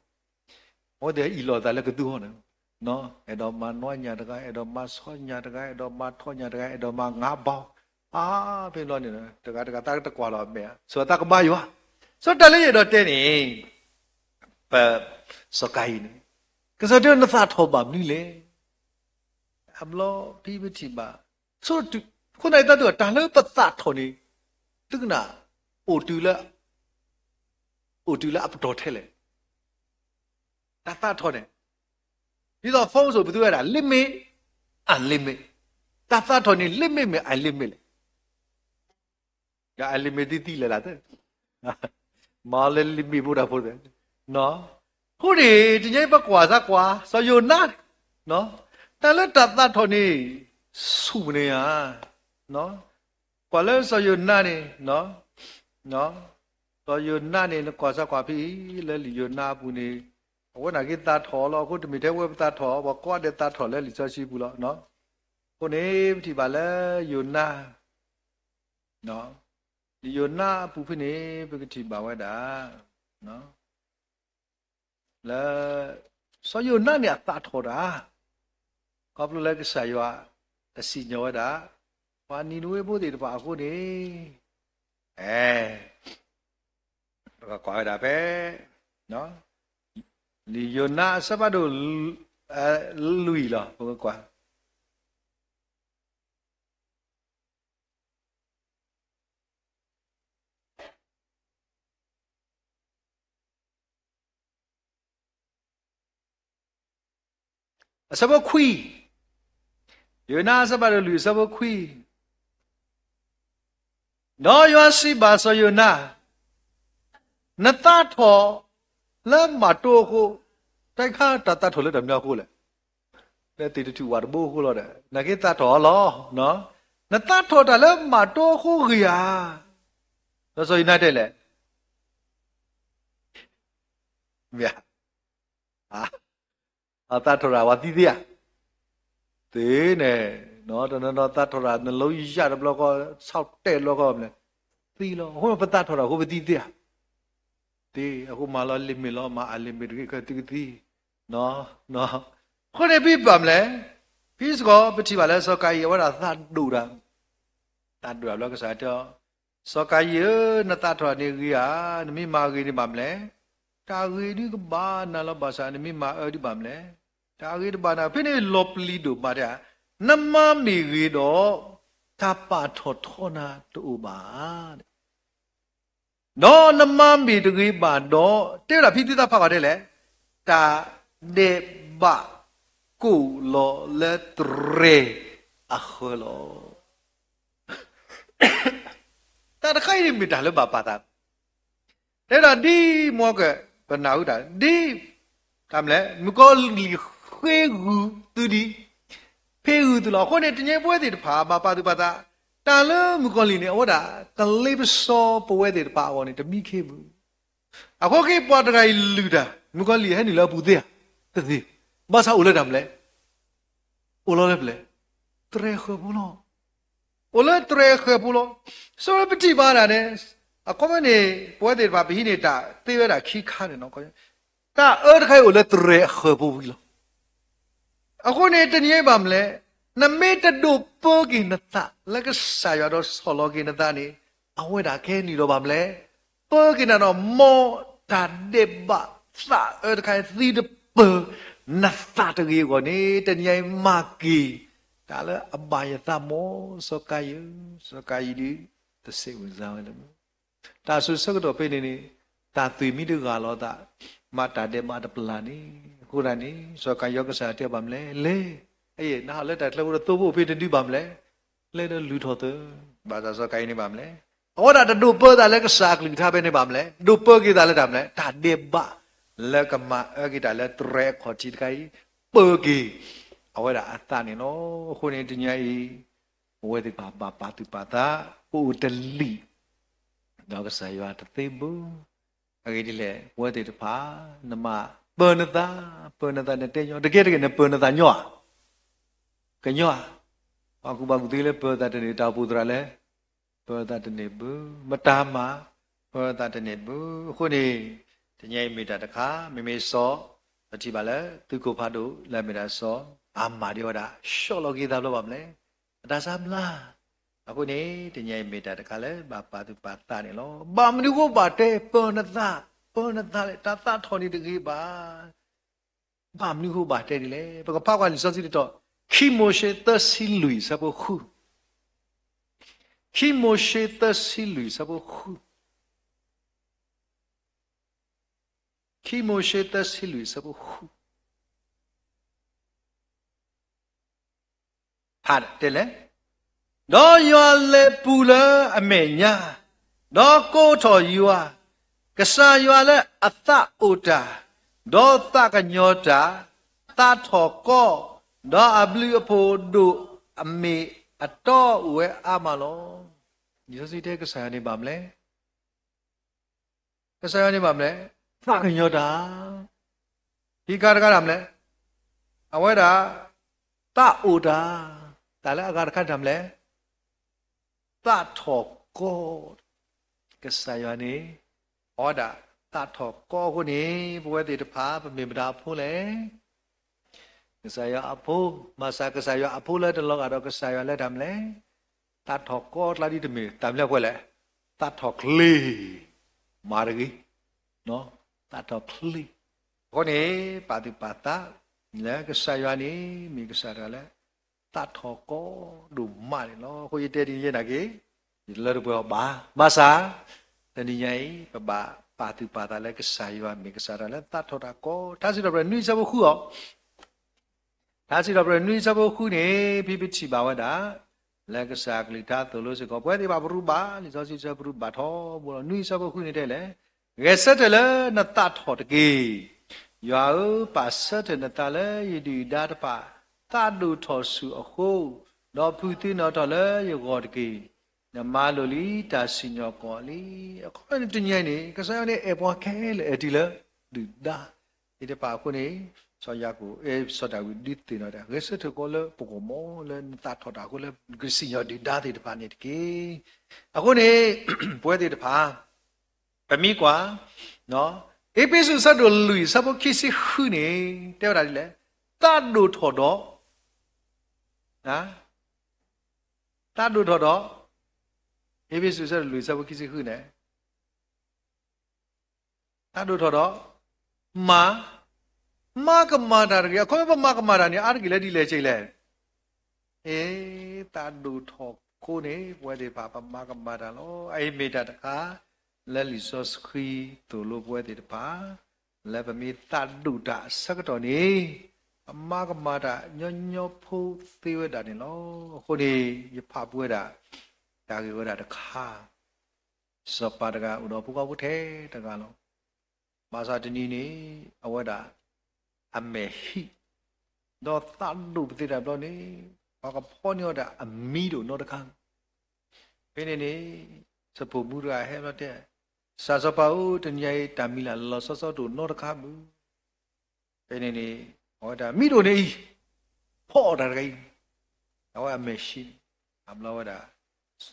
ဝဲ အဝဲသ့ၣ်အ့ၣ်လိာ်သးလၢကသူဟီန့ၣ်, အဲၣ်ဒိးမၤနီၢ်ညၣ်တဂၤ, အဲၣ်ဒိးမၤဆီညၣ်တဂၤ, အဲၣ်ဒိးမၤထီၣ်ညၣ်တဂၤ, အဲၣ်ဒိးမၤငါးဘီ, အါဖဲဘျီန့ၣ် တဂၤတဂၤသးတကွၢ်လီၤအမဲာ်, ဆိသးကဘါယွၤ, ဆိတၢ်လၢယအဲၣ်ဒိးတဲန့ၣ်, ပ, စီၤကၤယံၣ်န့ၣ်, ကစၢ်တဲနသးထီၣ်ဘၣ်မနုၤလဲၣ်, အဘျီဖဲပထံၣ်ဘၣ်, ဆိ, အဃိသတးန့ၣ် တၢ်လၢပသးထီၣ်န့ၣ်, သုကနၣ်, အိၣ်တုၤလၢ, အိၣ်တုၤလၢအပတီၢ်ထဲလဲၣ် တၢ်သးထီၣ်န့ၣ်, ဒ်သိး phone စိၤ ပသူဝဲဒၣ် limit, unlimit, တၢ်သးထီၣ်န့ၣ် limit မ့ၢ် unlimit လဲၣ်, ဒီး unlimit သံသံလဲၣ်လၢ်သ့, မၤလၢ limit ဖိတၢ်ဖိသ့, အဃိန့ၣ် တနံၤအံၤပကွၢ်စၢ်ကွၢ် စီၤယိၤနါ, တၢ်လၢတၢ်သးထီၣ်န့ၣ်, ဆူၣ်မနုၤဧါ, ကွၢ်လၢစီၤယိၤနါန့ၣ်, စီၤယိၤနါန့ၣ် နကွၢ်စၢ်ကွၢ်ဖဲအံၤ လၢလံာ်ယိၤနါအပူၤန့ၣ်, အဝဲန့ၣ်က့သးထီၣ်လီၤ, အဃိတမ့ၢ်ထဲဝဲပသးထီၣ်, ပှၤကိးဂၤဒဲးသးထီၣ်လၢလံာ်စီဆှံပူၤလီၤ. အဃိန့ၣ် ပထံၣ်ဘၣ်လၢယိၤနါ, လံာ်ယိၤနါအပူၤဖဲန့ၣ် ပကထံၣ်ဘၣ်ဝဲဒၣ်, လၢ စီၤယိၤနါန့ၣ်အသးထီၣ်တၢ်, ခီဖျိလၢကစၢ်ယွၤ တစံၣ်ညီၣ်ဝဲဒၣ် ပှၤနံၤနဝ့ဖိသ့ၣ်တဖၣ်အဃိန့ၣ်, အဲ ပကကွၢ်ဝဲဒၣ်ဖဲ လံာ်ယိၤနါအဆၢဖးဒိၣ် လွံၢ်လီၤ ပကကွၢ် အဆၢဖိခွံ, ယိၤနါအဆၢဖးဒိၣ်လွံၢ်အဆၢဖိခွံ, ဒီးယွၤစံးဘၣ်စီၤယိၤနါ, နသးထီၣ်လၢမးတိအဃိ, တၢ်ခါတၢ်သးထီၣ်လၢတၢ်မနုၤအဃိလဲၣ်, လၢသ့ၣ်တထူၣ်ဝၣ်တဘိအဃိလီၤဒီး နာ်က့သးထီၣ်အီၤလီၤ. နသးထီၣ်တၢ်လၢမးတိအဃိဂ့ၤဧါ, ဒီးစီၤယိၤနါတဲလဲၣ် အသးထီၣ်တၢ်ဝဲသံသ့ဧါ, သ့န့ၣ်, တနီၤနီၤသးထီၣ်တၢ် နလိယၢ်တဘျီဃီ, ဆီၣ်တဲာ်တဘျီဃီမလဲၣ်, သံလီၤ. အဃိပသးထီၣ်တၢ်အဃိပသံသ့ဧါ, သ့, အဃိမၤလီၤလ့ၣ်မ့ၢ်လီၤ, မၤအလ့ၣ်မ့ၢ်တဂ့ၤခဲသုကသံ, အဃိန့ၣ်ဖဲဘၣ်မလဲၣ်, ဖဲစ့ၢ်ကီးပထံၣ်ဘၣ်လၢစီၤကၤယံၣ်အဝဲဒၣ်သးဒိၣ်တၢ်, သးဒိၣ်တၢ်ဘျီကစၢ်တဲအီၤ, စီၤကၤယံၣ်ဧၢ, နသးထီၣ်န့ၣ်ဂ့ၤဧါ, နမ့ၢ်မၤဂ့ၤန့ၣ်ဘၣ်မလဲၣ်, တၢ်ဂ့ၤဒုကဘၣ်နၤလီၤဘၣ်ဆၣ် နမ့ၢ်မၤအၢဒုဘၣ်မလဲၣ်, တၢ်ဂ့ၤတဘၣ်နၤ, ဖဲန့ၣ်လီၤပျံၤဒိၣ်မးတဲဧါ, နမၤမ့ၢ်ဂ့ၤဒီး တၢ်ပာ်ထီၣ်ထီနၤတအိၣ်ဘၣ် ဒီးနမၤမ့ၢ်တဂ့ၤဘၣ်ဒီး တဲဝဲဒၣ်ဖဲသုသးဖးဘၣ်တဲလဲၣ်, တၢ်ဒဲးဘးကိၣ်လီၤလၢတြဲၤအဃၢၤလီၤ. တၢ်တခါအံၤန့ၣ်မ့ၢ်တၢ်လၢဘၣ်ပာ်သး, တဲဒၣ်ဒ်မီက ပနၢ်ဟူတၢ် ဒ် တၢ်မလဲၣ် မုၣ်ကီၤလံၢ်ဃ့ဂုာ်သုဒံး, ဖ့ဂုာ်သုလီၤ. အဃိန့ၣ် တနံၤအံၤပဝဲသ့ၣ်တဖၣ် ဘၣ်ပာ်သူၣ်ပာ်သး, တၢ်လၢမုၣ်ကီၤလံၢ်န့ၣ် အဝဲဒၣ်ကလ့ပစီပဝဲသ့ၣ်တဖၣ်အဂီၢ်န့ၣ် တမံခ့မုၢ်, အဃိက့ၤပှၤတဂၤအံၤလုၢ်တၢ် မုၣ်ကီၤလံၢ်ဟဲနုာ်လၢအပူၤသ့ဧါ, တသ့, ဘၣ်ဆၣ်အိၣ်လၢတၢ်မလဲၣ်, အိၣ်လီၤလၢပလဲၣ်, တြဲၤဃၢၤဖိလီၤ. အိၣ်လၢတြဲၤဃၢၤဖိလီၤ. ဆိပထံၣ်ဘၣ်ဒၣ်န့ၣ်, အခီပညီန့ၣ် ပဝဲသ့ၣ်တဖၣ်ပဟံးန့ၢ်တၢ်သ့ဝဲဒၣ်ခံခါန့ၣ်လီၤ. တၢ်အၢတခါအံၤအိၣ်လၢတြဲၤအဃၢၤဖိဝံၤလီၤ. အဃိန့ၣ် တနံၤအံၤဘၣ်မလဲၣ်, နမ့ၢ်တဒိးပၢက့ၤနသးလၢကစၢ်ယွၤဒီးဆီၣ်လီၤက့ၤနသးန့ၣ်, အဝဲဒၣ်ကဟဲနုာ်ဒီးဘၣ်မလဲၣ်, ပၢက့ၤနၤဒီး မ်တၢ်ဒဲးဘးသးအၢတခါအံၤသံတပၢၤနသးတဂ့ၤအဂီၢ်န့ၣ်, တနံၤအံၤမၤက့ၤ တၢ်လၢအဘၣ်ယသးမး, စီၤကၤယံၣ်, စီၤကၤယံၣ်ဒုး တစိတ်ဝင်စားဝဲလၢၤ. တၢ်ဆိၣ်ဆၢကတီၢ်ဖဲန့ၣ်န့ၣ်, တၢ်သွံၣ်မံတဂၢ်လီၤသး, မၤတၢ်ဒဲးဘးတပျၢ်န့ၣ်, အဃိဒၣ်န့ၣ် စီၤကၤယံၣ်ကစၢ်တဲဘၣ်မလဲၣ်, လဲၤ, နဟးလၢတၢ်ချၢဖိတသိဖိဖဲတဒုဘၣ်မလဲၣ်, လဲၤဒီးလုၢ်ထီၣ်သၢ, ဘၣ်ဆၣ်စီၤကၤယံၣ်န့ၣ်ဘၣ်မလဲၣ်, အဝဲဒၣ်တဒိးပၢသးလၢကစၢ်အကလုၢ်ကထါဖဲန့ၣ်ဘၣ်မလဲၣ်, ဒိးပၢက့ၤသးလၢတၢ်မလဲၣ်, တၢ်ဒဲးဘးလၢကမၤအၢက့ၤတၢ်လၢတြဲၤအခီၣ်ထံးတခါအံၤ, ပၢက့ၤ အဝဲဒၣ်အသးန့ၣ်လီၤ. အဃိန့ၣ်တနံၤအံၤ ပဝဲသ့ၣ်တဖၣ်ဘၣ်ပာ်သူၣ်ပာ်သး, ပအိၣ်တလံာ် ဒီးကစၢ်ယွၤတသ့ဘၣ်. အဂ့ၢ်ဒ်လဲၣ်, ပဝဲသ့ၣ်တဖၣ် နမၤပၢၤနသး, ပၢၤနသးနတဲညီ, တကဲတကဲနပၢၤနသးညီဧါ, ကညီဧါ, ပှၤကူၣ်ဘၣ်ကူၣ်သ့လၢပၢၤသးတန့ၢ်, တၢ်အိၣ်ဖှိၣ်သရၣ်လၢ ပၢၤသးတန့ၢ်ဘၣ်, မတၤမၤ ပၢၤသးတန့ၢ်ဘၣ်. အဃိန့ၣ် တနံၤအံၤမ့ၢ်တၢ်တခါ, မ့မ့ၢ်စီၤ, ပထံၣ်ဘၣ်လၢသုးခိၣ်ဖးဒိၣ်လၢအမ့ၢ်ဒၣ်စီၤ, အမၤဒံးဝဲဒၣ် ဆီၣ်လီၤက့ၤသးဘျီဘၣ်မလဲၣ်, အတၢ်ဆါဘျါ. အဃိန့ၣ် တနံၤအံၤမ့ၢ်တၢ်တခါလၢဘၣ်ပာ်သူၣ်ပာ်သးန့ၣ်လီၤ. ဘၣ်မနုၤဃိဘၣ်တဲပၢၤနသး, ပၢၤနသးလဲၣ်, တၢ်သးထီၣ်န့ၣ်တဂ့ၤဘၣ်. ဘၣ်မနုၤဃိဘၣ်တဲဒ်လဲၣ်. ပကဖးကွၢ်လံာ်စီဆှံတတီၤ, ခံမိၤၡ့သၢဆံလွံၢ်ဆၢဖိဃု, ခံမိၤၡ့သၢဆံလွံၢ်ဆၢဖိဃု, ခံမိၤၡ့သၢဆံလွံၢ်ဆၢဖိဃု ဖးတဲလဲၣ်, ဒီးယွၤလဲၤပူၤလၢအမဲာ်ညါ, ဒီးကိးထီၣ်ယွၤ, ကစၢ်ယွၤလၢအသးအိၣ်တၢ်, ဒီးသးကညီၤတၢ်, သးထီၣ်ကီ, ဒီးအဘျုးအဖှိၣ်ဒိၣ်အမ့ၢ်အတီဝဲအါမးလီၤ. လံာ်စီဆှံတဲကစၢ်ယွၤန့ၣ်ဘၣ်မလဲၣ်, ကစၢ်ယွၤန့ၣ်ဘၣ်မလဲၣ်, သးကညီၤတၢ်, ခံခါတခါဒၣ်မလဲၣ်, အဝဲဒၣ် သးအိၣ်တၢ်, တၢ်လၢအဂၤတခါဒၣ်မလဲၣ်, သးထီၣ်ကီ, ကစၢ်ယွၤန့ၣ် အဝဲဒၣ် သးထီၣ်ကီအဃိန့ၣ် ပဝဲသ့ၣ်တဖၣ် ပမ့ၢ်မတၤအဖိလဲၣ်. ကစၢ်ယွၤအဖိ, ဘၣ်ဆၣ်ကစၢ်ယွၤအဖိလၢတလီၤဂာ်ဒီးကစၢ်ယွၤလၢတၢ်မနုၤလဲၣ်. သးထီၣ်ကီကျါဒ်တမ့ၢ် တၢ်မနုၤလဲၣ်, သးထီၣ်ချ့, မၤတဂ့ၤ, သးထီၣ်ချ့. အဃိန့ၣ် ပာ်သူၣ်ပာ်သး လၢကစၢ်ယွၤန့ၣ် မ့ၢ်ကစၢ်တဂၤလၢ သးထီၣ်ကီဒိၣ်မးန့ၣ်လီၤ. အဃိယတဲဒ်န့ၣ်ယဲနာ်က့ ယတလၢတပှဲၤအီၤဘၣ်. ဘၣ်ဆၣ် တနံၤညါအံၤ ပဘၣ်ပာ်သူၣ်ပာ်သးလၢကစၢ်ယွၤမ့ၢ်ကစၢ်တဂၤလၢသးထီၣ်တၢ်ကီ, ထါစံးထီၣ်ပတြၢၤနွံဆၢဖိဃုအီၤ ထါစံးထီၣ်ပတြၢၤနွံဆၢဖိဃုန့ၣ် ဖဲပထံၣ်ဘၣ်ဝဲဒၣ် လၢကစၢ်အကလုၢ်ကထါသိၣ်လိစ့ၢ်ကီး ပဝဲသ့ၣ်ဘၣ်ပရူးဘၣ်, လံာ်စီဆှံပရူးဘၣ်ထီဘိလီၤ. နွံဆၢဖိဃုန့ၣ်တဲလဲၣ်, ဂဲၤဆၢထၢၣ်လၢနသးထီၣ်တက့ၢ်. ယွၤဧၢ, ပာ်ဆၢထၢၣ်နသးလၢယဒုၣ်ဒါတဖၣ် သးဒိၣ်ထီၣ်ဆူၣ်အဃိ, ဒီးဖုသံနီၣ်ထီၣ်လၢယဂီၢ်တက့ၢ်. နမၤလိာ်လံတၢ်စံၣ်ညီၣ်ကွီၢ်လံ. အခီပညီန့ၣ်တနံၤညါအံၤန့ၣ် ကစၢ်ယွၤန့ၣ်အဲၣ်ပှၤခဲလၢာ် အဲၣ်တုၤလၢဒုၣ်ဒါသ့ၣ်တဖၣ်အဃိန့ၣ်, စီၤယၤကိာ် အဲၣ်စီၤဒၤဝံးဒုးသ့ၣ်နီၣ်တၢ် ဂဲၤဆၢထၢၣ်ကီးလၢပဂီၢ်မး လၢနသးထီၣ်တၢ်အဃိ လၢကစံၣ်ညီၣ်ဒုၣ်ဒါသ့ၣ်တဖၣ်န့ၣ်တက့ၢ်. အဃိန့ၣ် ပဝဲသ့ၣ်တဖၣ် ပမ့ၢ်ကွၢ် အ့းဖ့းစူးအဆၢဒိၣ်လွံၢ်အဆၢဖိခံဆံဃုန့ၣ် တဲဝဲဒၣ်ဒ်လဲၣ်, သးဒိၣ်ထီၣ်ဒီး သးဒိၣ်ထီၣ်ဒီး, အ့းဖ့းစူးအဆၢဒိၣ်လွံၢ်အဆၢဖိခံဆံဃုန့ၣ် သးဒိၣ်ထီၣ်ဒီး မၤ, မၤကမၣ်တၢ်တဂ့ၤ. အခီပညီပမၤကမၣ်တၢ်န့ၣ် အါတက့ၢ်လၢဒ်လဲၣ်ကလဲၣ်. အ့ သးဒိၣ်ထီၣ်အဃိန့ၣ် ပဝဲသ့ၣ်တဖၣ် ပမၤကမၣ်တၢ်လီၤ. အအံၤမ့ၢ်တၢ်တခါ လၢလံာ်စီဆှံသိၣ်လိပဝဲသ့ၣ်တဖၣ် လၢပမ့ၢ်သးဒိၣ်တၢ်အဆၢကတီၢ်န့ၣ် ပမၤကမၣ်တၢ်ညီညီဖိသ့ဝဲဒၣ်န့ၣ်လီၤ. အဃိန့ၣ် ယဖးပဝဲဒၣ် တၢ်ဂ့ၢ်ဝဲဒၣ်တခါ စီၤပၤတဂၤအိၣ်ဒီးဖိခွါဖိထဲတဂၤလီၤ. ဘၣ်ဆၣ်တနံၤန့ၣ် အဝဲဒၣ် အမဲာ်ဟံး ဒီးသးဒိၣ်ပသ့တၢ်ဘျီန့ၣ် ပှၤကဖီန့ၢ်ဝဲဒၣ်အမံၤဒိၣ်နီတခါ. ဖဲန့ၣ်န့ၣ် စီၤပိာ်မူတဂၤဟဲဘျီတဲ စီၤပၤဧၢ, တနံၤအံၤတၢ်မံၤလၢ်လီၤဆီဆီတအိၣ်နီတခါဘၣ်. ဖဲန့ၣ်န့ၣ် အဝဲဒၣ်မံၤဒိၣ်န့ၣ်အံၤ ဖီအီၣ်တၢ်တဂၤအံၤ, အဝဲအမဲာ်ဟံးန့ၣ် အဘျီဝဲဒၣ်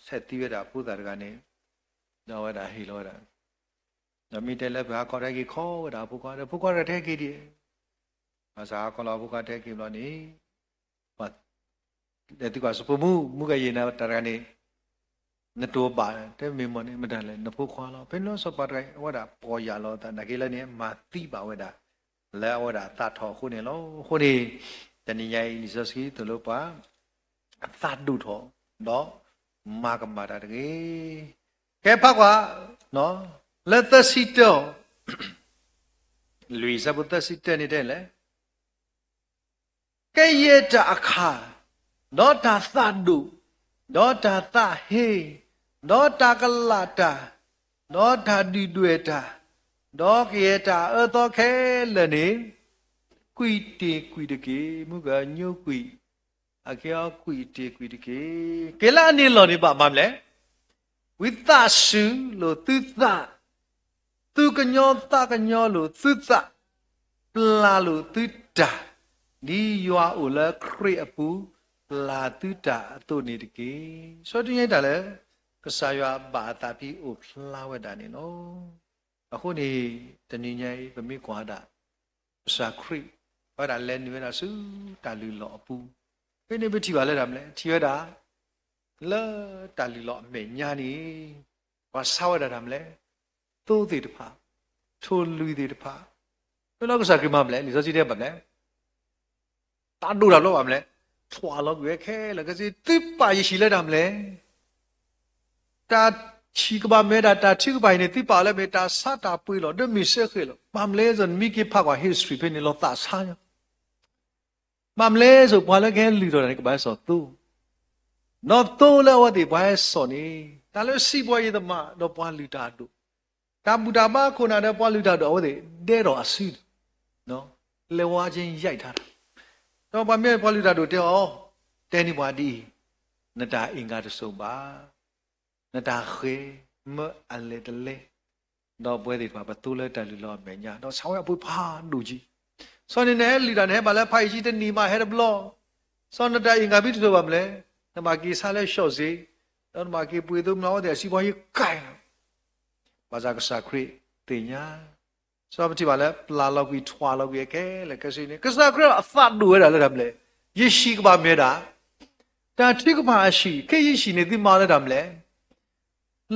ဆဲးသံဝဲဒၣ်ဖိသၣ်တဂၤန့ၣ် ဒီးအဝဲဒၣ်ဟ့ၣ်လီၤဝဲဒၣ် ဒီးမ့ၢ်တဲလၢပဟးခီတဟဲက့ၤခီဝဲဒၣ်အဖိခွါ, ဒီးဖိခွါတဂၤတဟဲက့ၤဒံး, ဘၣ်ဆၣ်ဟးခီလီၤအဖိခွါတဟဲက့ၤဘျီန့ၣ် ပှၤ လဲၤသံကွၢ်စီၤပိာ်မူ, မူကယံာ်နၤတၢ်တဂၤန့ၣ် နတိၤဘၣ် တဲမ့ၢ်မ့ၢ်န့ၣ် မတၤလဲၣ် နဖိခွါလီၤ. ဖဲန့ၣ်လီၤစီၤပၤတဂၤအံၤ အဝဲဒၣ်ပီၢ်ယၢ်လီၤအသး နာ်က့လၢန့ၣ် မၤသံဘၣ်ဝဲဒၣ် လၢအဝဲဒၣ်အသးထီၣ်အဃိန့ၣ်လီၤ. အဃိန့ၣ် တနံၤညါအံၤ လံာ်စီဆှံသိၣ်လိပှၤ အသးဒိၣ်ထီၣ် ဒီးမၤကမၣ်တၢ်တဂ့ၤ. ကဲဖးကွၢ် လၢသၢဆံတၢ လွံၢ်ဆၢဖိသၢဆံတၢန့ၣ်တဲလဲၣ် ကယဲၢ်တၢ်အခၣ်, ဒီးတၢ်သးဒိၣ်, ဒီးတၢ်သးဟ့, ဒီးတၢ်ကလးတၢ်, ဒီးတၢ်ဒုၣ်ဒွဲၣ်တၢ်, ဒီးကယဲၢ်တၢ်အၢသီခဲလၢာ်န့ၣ် ကွံာ်တ့ၢ်ကွံာ်တက့ၢ်. မုၢ်ကညိကွံာ် အကဲအီၤကွံာ်တ့ၢ်ကွံာ်တက့ၢ်. ကဲလၢအန့ၣ်လီၢ်န့ၣ်ဘၣ်မၤမလဲၣ်. ဝံသးစူၤလိာ်သုသး သူၣ်ကညီၤသးကညီၤလိာ်သုသး, ပျၢ်လိာ်သုတၢ်, ဒ်ယွၤအိၣ်လၢခရံာ်အပူၤ ပျၢ်သုတၢ်အသိးန့ၣ်တက့ၢ်. စီၤတနံၤညါအံၤတၢ်လၢ ကစၢ်ယွၤအဘၣ်အသးဖဲအိၣ်ဖျါဝဲဒၣ်န့ၣ်လီၤ. အဃိန့ၣ် တနံၤညါအံၤ ပမ့ၢ်ကွၢ်ဒၣ် ကစၢ်ခရံာ် အဝဲဒၣ်လဲၤနုာ်ဝဲဒၣ်ဆူတၢ်လုၢ်လီၢ်အပူၤ, ဖဲန့ၣ်ပထံၣ်ဘၣ်လၢတၢ်မနုၤလဲၣ်, ထံၣ်ဝဲဒၣ် လၢတၢ်လုၢ်လီၢ်အမဲာ်ညါန့ၣ် ပှၤဆါဝဲဒၣ်တၢ်မနုၤလဲၣ်, သိသ့ၣ်တဖၣ်, ထိၣ်လွံၢ်သ့ၣ်တဖၣ်, ဖဲလီၤကစၢ်ခရံာ်မၤမနုၤလဲၣ်, လံာ်စီဆှံတဲဘၣ်မနုၤလဲၣ်, သးဒိၣ်တၢ်ဘျီဘၣ်မနုၤလဲၣ်, ထွဲလီၤကွံာ်ဝဲခဲလၢာ်ခဲဆ့ သုပာ်ယဟံၣ်လၢတၢ်မနုၤလဲၣ် တၢ်ဟံၣ်ကဘၣ်မ့ၢ်ဒၣ် တၢ်ထုကဖၣ်အံၤန့ၣ် သုပာ်အီၤလၢမ့ၢ်တၢ်ဆါတၢ်ပှ့ၤလီၤ. ဒီးမ့ၢ်စ့ၢ်ကီးလီၤ. ဘၣ်မနုၤလဲၣ် နမ့ၢ်က့ၤဖးကွၢ် history ဖဲန့ၣ် လီၤသးဆါညါ. ဘၣ်မနုၤလဲၣ် ပှၤလၢကဟဲလုၢ်ထီၣ်တၢ်န့ၣ် ကဘၣ်ဟဲစိာ်သိ, ဒီးသိလၢအဝဲသ့ၣ်ပှၤဟဲစိာ်န့ၣ် တၢ်လၢစံးပှၤယံၤသမး ဒီးပှၤလုၢ်တၢ်အဒိၣ်, တၢ်ဘူၣ်တၢ်ဘါခိၣ်နၢ်ဒီးပှၤလုၢ်တၢ်ဒိၣ် အဝဲသ့ၣ်ဒဲးထီၣ်အစု, လဲၤဝါက့ယဲၢ်ထါတၢ်, ဒီးပှၤမ့ၢ်ပှၤလုၢ်တၢ်ဒိၣ်တဲအီၤ, တဲန့ၢ်ပှၤဒ်အံၤ, နတၢ်အ့ၣ်ဂၤတစိၢ်ဘၣ်, နတၢ်ဃဲၤမၢအလဲၤတလဲ, ဒီးပဝဲသ့ၣ်တဖၣ် ပသိလၢတၢ်လုၢ်လီၤအမဲာ်ညါ ဒီးဆါဝဲအပှ့ၤဖးဒိၣ်ကံ, စီၤန့ၣ်နဟဲလုၢ်တၢ် နဟဲဘၣ်လၢဖးယံၤကံတနံၤမး ဟဲတဘျီ, စီၤနတၢ်အ့ၣ်ဂၤမ့ၢ်တစိၢ်ဘၣ်မနုၤလဲၣ်, နဘၣ်က့ၤဆါလၢ short စ့, ဒီးနဘၣ်က့ၤပှ့ၤသိမနုၤ အဝဲသ့ၣ်အစံးပှၤယကဲလီၤ. ဘၣ်ဆၣ်ကစၢ်ခရံာ် သ့ၣ်ညါ, စီၤပထံၣ်ဘၣ်လၢပျၢ်လီၤကွံာ်ထွးလီၤကွံာ်အခဲလၢာ်ခဲဆ့န့ၣ် ကစၢ်ခရံာ်အသးဒိၣ်ဝဲဒၣ်လၢတၢ်မနုၤလဲၣ်, ယဟံၣ်ကဘၣ်မ့ၢ်ဝဲဒၣ် တၢ်ထုကဖၣ်အဟံၣ်, ခဲအံၤဟံၣ်န့ၣ်သုမၤလၢတၢ်မနုၤလဲၣ်,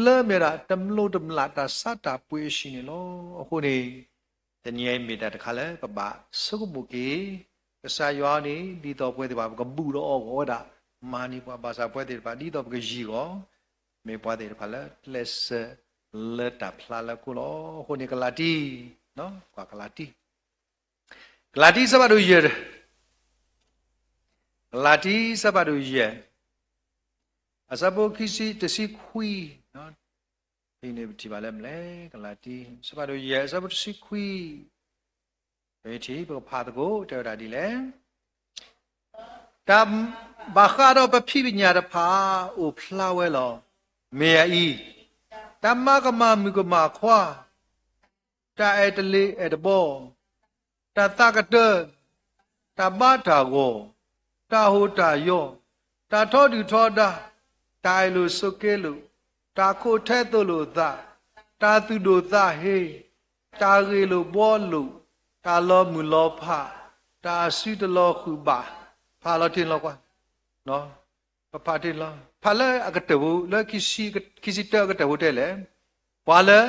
လၢမ့ၢ်ဝဲဒၣ်တမျိးတမျာ်တၢ်ဆါတၢ်ပှ့ၤအဟံၣ်န့ၣ်လီၤ. အဃိန့ၣ် တနံၤအံၤမ့ၢ်တၢ်တခါလၢပဘၣ်ဆိကမိၣ်က့ၤ, ကစၢ်ယွၤန့ၣ် ဒ်သိးပဝဲသ့ၣ်တဖၣ် ပကဘူၣ်ဒီးအီၣ်ဂီၢ်ဝဲဒၣ်, မၤန့ၢ်ပှၤဘၣ်ဆၣ်ပဝဲသ့ၣ်တဖၣ် ဒ်သိးပကယံၤအီၤ, မ့ၢ်ပှၤသ့ၣ်တဖၣ်လၢကျဲးစၢးလၢတၢ်ဖျါလၢအဃိလီၤ. အဃိန့ၣ် ကလၤတံ, ကွၢ်ကလၤတံ, ကလၤတံ ဆၢဖးဒိၣ်ယဲၢ်, ကလၤတံ ဆၢဖးဒိၣ်ယဲၢ်, အဆၢဖိခံဆံ တဆံခွံ, ဖဲန့ၣ်ပထံၣ်ဘၣ်လၢမနုၤလဲၣ်, ကလၤတံ ဆၢဖးဒိၣ်ယဲၢ် အဆၢဖိတဆံခွံ, ပထံၣ် ပကဖးသကိး တဲဝဲဒၣ်ဒ်လဲၣ်, တၢ်ဘၣ်ဃးဒီးပဖံးပညၣ်တဖၣ် အိၣ်ဖျါဝဲလီၤ. မ့ၢ်အအံၤ, တၢ်မၤကမၣ်မုၣ်ကမၣ်ခွါ, တၢ်အဲၣ်တလ့ၤအဲၣ်တဘီ, တၢ်သးကတၢၢ်, တၢ်ဘါတၢ်ဂီၤ, တၢ်ဟိၣ်တၢ်ယီ, တၢ်ထီဒုၣ်ထီဒါ, တၢ်အဲၣ်လိာ်ဆိးက့လိာ်, တၢ်ခိးထဲသိးလိာ်သး, တၢ်သူၣ်ဒိၣ်သးဟ့, တၢ်ဂ့ၢ်လိာ်ဘှီလိာ်, တၢ်လီၤမုၢ်လီၤဖး, တၢ်အစုတလီၤဃုာ်ဘၣ်, ဖးလီၤတ့ၢ်လီၤကွၢ်, ပဖးတ့ၢ်လီၤ, ဖးလၢအကတၢၢ်ဖိ လၢခံဆံတၢအကတၢၢ်ဖိတဲလဲၣ်, ပှၤလၢ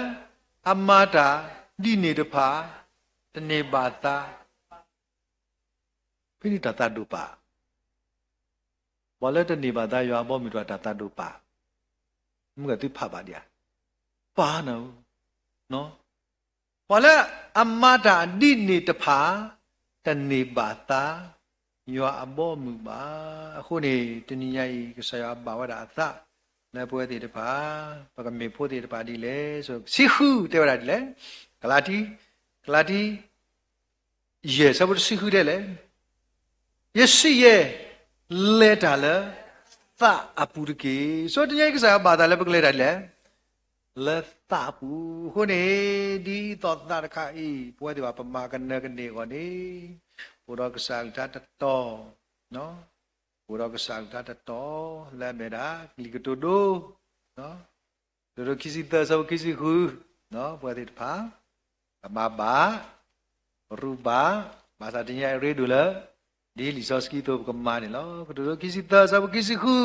အမၤတၢ်ဒ်န့ၣ်တဖၣ် တန့ၢ်ဘၣ်သါ ဖဲန့ၣ်တၢ်သးဒိၣ်ပာ်, ပှၤလၢတန့ၢ်ဘၣ်သါယွၤအဘီအမုၢ်တဖၣ်တၢ်သးဒိၣ်ပာ်, မုၢ်ဂၤသုဖးဘၣ်ဒံးဧါ, ပာ်နၤဧၢ, ပှၤလၢအမၤတၢ်ဒ်န့ၣ်တဖၣ် တန့ၢ်ဘၣ်သါ ယွၤအဘီအမုၢ်ဘၣ်. အဃိန့ၣ် တနံၤညါအံၤ ကစၢ်ယွၤဘၣ်ဝဲဒၣ်အသး လၢပဝဲသ့ၣ်တဖၣ် ပကမ့ၢ်ဖိသ့ၣ်တဖၣ်ဒ်လဲၣ်. ဆံဃုတဲဝဲဒၣ်ဒ်လဲၣ်, ကလၤတံ, ကလၤတံ ယဲၢ် ဆၢဖိတဆံဃုတဲလဲၣ်, ယစံးယဲၢ်, လဲၤတၢ်လၢသးအပူၤတက့ၢ်. ဆိတနံၤညါအံၤ ကစၢ်ယွၤဘၣ်သးလၢပကလဲၤတၢ်ဒ်လဲၣ်, လၢသးအပူၤ. အဃိန့ၣ် ဒ်သိးသးတခါအံၤ ပဝဲသ့ၣ်တဖၣ် ပမၤကနၢကန့ၢ်အဂီၢ်န့ၣ် အိၣ်ဒီးကစၢ်အကလုၢ်ကထါတတီၤ, အိၣ်ဒီးကစၢ်အကလုၢ်ကထါတတီၤ လၢအမ့ၢ်ဒၣ် ကလံၤကတိၤဒိ ကတိၤဒိခံဆံသၢ ဆၢဖိခံဆံဃု, ပဝဲသ့ၣ်တဖၣ် ကမၤဘၣ်, ရူးဘၣ်, ဘၣ်ဆၣ်တနံၤညါအံၤရ့ဒိၣ်လၢ ဒ်လံာ်စီဆှံအသိးပကမၤန့ၣ်လီၤ. ကတိၤဒိခံဆံသၢ ဆၢဖိခံဆံဃု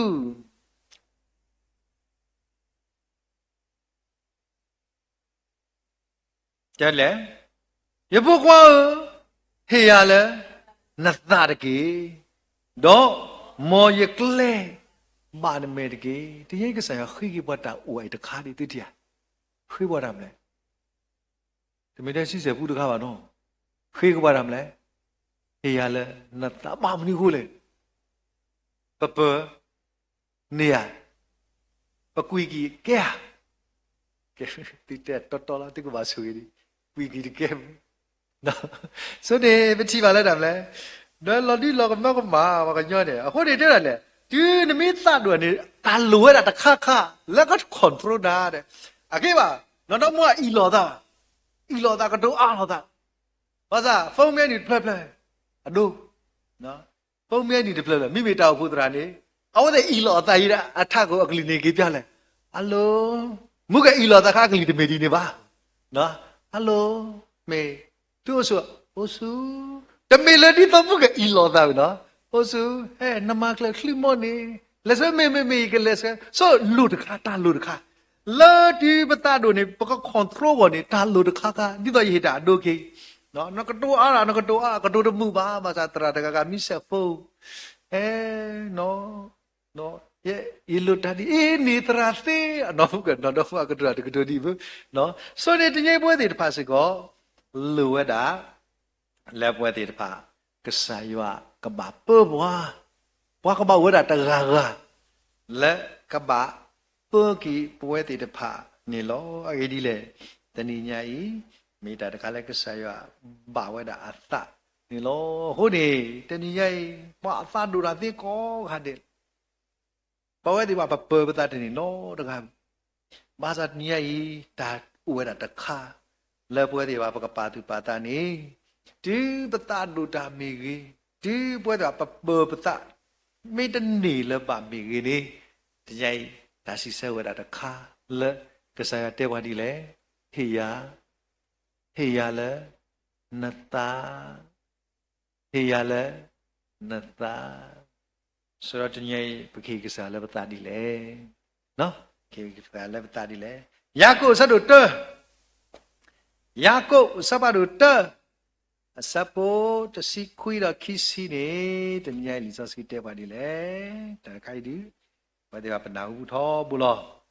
တဲလဲၣ်, ယဖိခွါဧၢ, ဟ့ၣ်ယၤလၢနသးတက့ၢ်, ဒီးမ်ယကျဲဘၣ်နမဲာ်တက့ၢ်. တနံၤညါအံၤ ကစၢ်ယွၤဃ့က့ၤပှၤတၢ်အိၣ်ဝဲအံၤတခါဒ်သုထံၣ်ဧါ, ဃ့ပှၤတၢ်မနုၤလဲၣ်, တမ့ၢ်ထဲဆံဆဲၣ်ပူတခါဘၣ်နီၤ, ဃ့က့ၤပှၤတၢ်မနုၤလဲၣ်, ဟ့ၣ်ယၤလၢနသး ဘၣ်မနုၤအဃိလဲၣ်, ပပၢၤ န့ၢ်ဧါ, ပကွံာ်ကံၢ်ကဲဧါ, သုတဲတီတီလီၤ သုကဘၣ်ဆိၣ်ဂ့ၤဒံး, ကွံာ်ကံၢ်တကဲ, ဆိန့ၣ် ပထံၣ်ဘၣ်လၢတၢ်မနုၤလဲၣ်, ဒီးလီၤဒုလီၤကမၢကမၣ် ပှၤကညီန့ၣ် အဃိန့ၣ်တဲဒၣ်လဲၣ်, တုၤနမ့ၢ်သးဒိၣ်န့ၣ် တၢ်လိၣ်ဝဲဒၣ်တခါခါ လၢက control နၤဒီး, အဂ့ၢ်ဘၣ်, နီၢ်ဒီမါအံၣ်လိာ်သး, အံၣ်လိာ်သး ကတိၤအါလိာ်သး, ဘၣ်ဆၣ် phone မ့ၢ်နုာ်တဖျၢၣ်ဖျၢၣ်, အဒိ phone မ့ၢ်နုာ်တဖျၢၣ်ဖျၢၣ် မ့မ့ၢ်တၢ်အိၣ်ဖှိၣ်သရၣ်န့ၣ် အဝဲသ့ၣ်အံၣ်လိာ်အသးအံၤဒၣ် အထးခိၣ်အကလုၢ်န့ၣ်က့ၤပျၢ်လဲၣ်, hello, မုၣ်ကဲအံၣ်လိာ်သးခါအကလုၢ်တမ့ၢ်ဒ်န့ၣ်ဘၣ်, hello, မ့ၢ် သုအိၣ်ဆူၣ်, အိၣ်ဆူၣ်, တမ့ၢ်လၢဒ်သိးမုၣ်ကဲအံၣ်လိာ်သးဘၣ်နီၤ, အိၣ်ဆူၣ်, ဟဲ နမၤကျၢၤချုးမီၢ်န့ၣ်, လဲၤဆှၢမ့ၢ်မ့ၢ်မ့ၢ်ယကလဲၤဆှၢ, ဆိလိၣ်တခါ တၢ်လိၣ်တခါ လၢတုၤပသးဒိၣ်န့ၣ် ပက control အဂီၢ်န့ၣ် တၢ်လိၣ်တခါခါ ဒ်သိးယဟ့ၣ်တၢ်အဒိက့ၤ, နကတိၤအါ နကတိၤအါ ကတိၤတမုာ်ဘၣ်, ဘၣ်ဆၣ်သရၣ်တဂၤဂၤမ့ၢ် cellphone, ဟဲ နီၤ, ယလိၣ်တၢ်ဒ်အံၤန့ၣ် သရၣ်သ့, အနီၢ်မုၣ်ကနီၤဒီမါအကတိၤတၢ်တကတိၤဒံးဘၣ်, ဆိန့ၣ်တနံၤအံၤပဝဲသ့ၣ်တဖၣ်စ့ၢ်ကီး လိၣ်ဝဲဒၣ် လၢပဝဲသ့ၣ်တဖၣ် ကစၢ်ယွၤကဘၣ်ပၢပှၤ, ပှၤကဘၣ်အိၣ်ဝဲဒၣ်တဂၤဂၤ လၢကဘၣ်ပၢက့ၤပဝဲသ့ၣ်တဖၣ်န့ၣ်လီၤ. အဂ့ၢ်ဒ်လဲၣ်, တနံၤညါအံၤ မ့ၢ်တၢ်တခါလၢကစၢ်ယွၤဘၣ်ဝဲဒၣ်အသးန့ၣ်လီၤ. အဃိန့ၣ် တနံၤညါအံၤ ပှၤအသးဒိၣ်တၢ်သ့ကိးဂၤဒဲး ပဝဲသ့ၣ်ဘၣ်ပပၢၤပသးတန့ၢ်နီတဂၤ, ဘၣ်ဆၣ်တနံၤညါအံၤ တၢ်အိၣ်ဝဲဒၣ်တခါ လၢပဝဲသ့ၣ်ဘၣ်ပကပာ်သူၣ်ပာ်သးန့ၣ်, တုၤပသးဒိၣ်တၢ်မ့ၢ်ဂ့ၤ, တုၤပဝဲသ့ၣ်ဘၣ်ပပၢၤပသး မ့ၢ်တန့ၢ်လၢၤဘၣ်မ့ၢ်ဂ့ၤန့ၣ်, တနံၤညါအံၤ တၢ်စံးဆၢဝဲဒၣ်တခါ လၢကစၢ်ယွၤတဲပှၤဒ်လဲၣ်, ဟ့ၣ်ယၤ ဟ့ၣ်ယၤလၢနသး, ဟ့ၣ်ယၤလၢနသး. စးထီၣ်တနံၤအံၤ ပကဟ့ၣ်ကစၢ်လၢပသးဒ်လဲၣ်. ကဟ့ၣ်ကစၢ်လၢပသးဒ်လဲၣ်. ယၤကိာ်အဆၢဒိၣ်တၢ, ယၤကိာ်အဆၢဖးဒိၣ်တၢ, အဆၢဖိတဆံခွံဒီးခံဆံန့ၣ် တနံၤအံၤလံာ်စီဆှံတဲပှၤဒ်လဲၣ်. တၢ်တခါအံၤဒုး ပဝဲသ့ၣ်တဖၣ်ပနၢ်ဟူထီဘိလီၤ.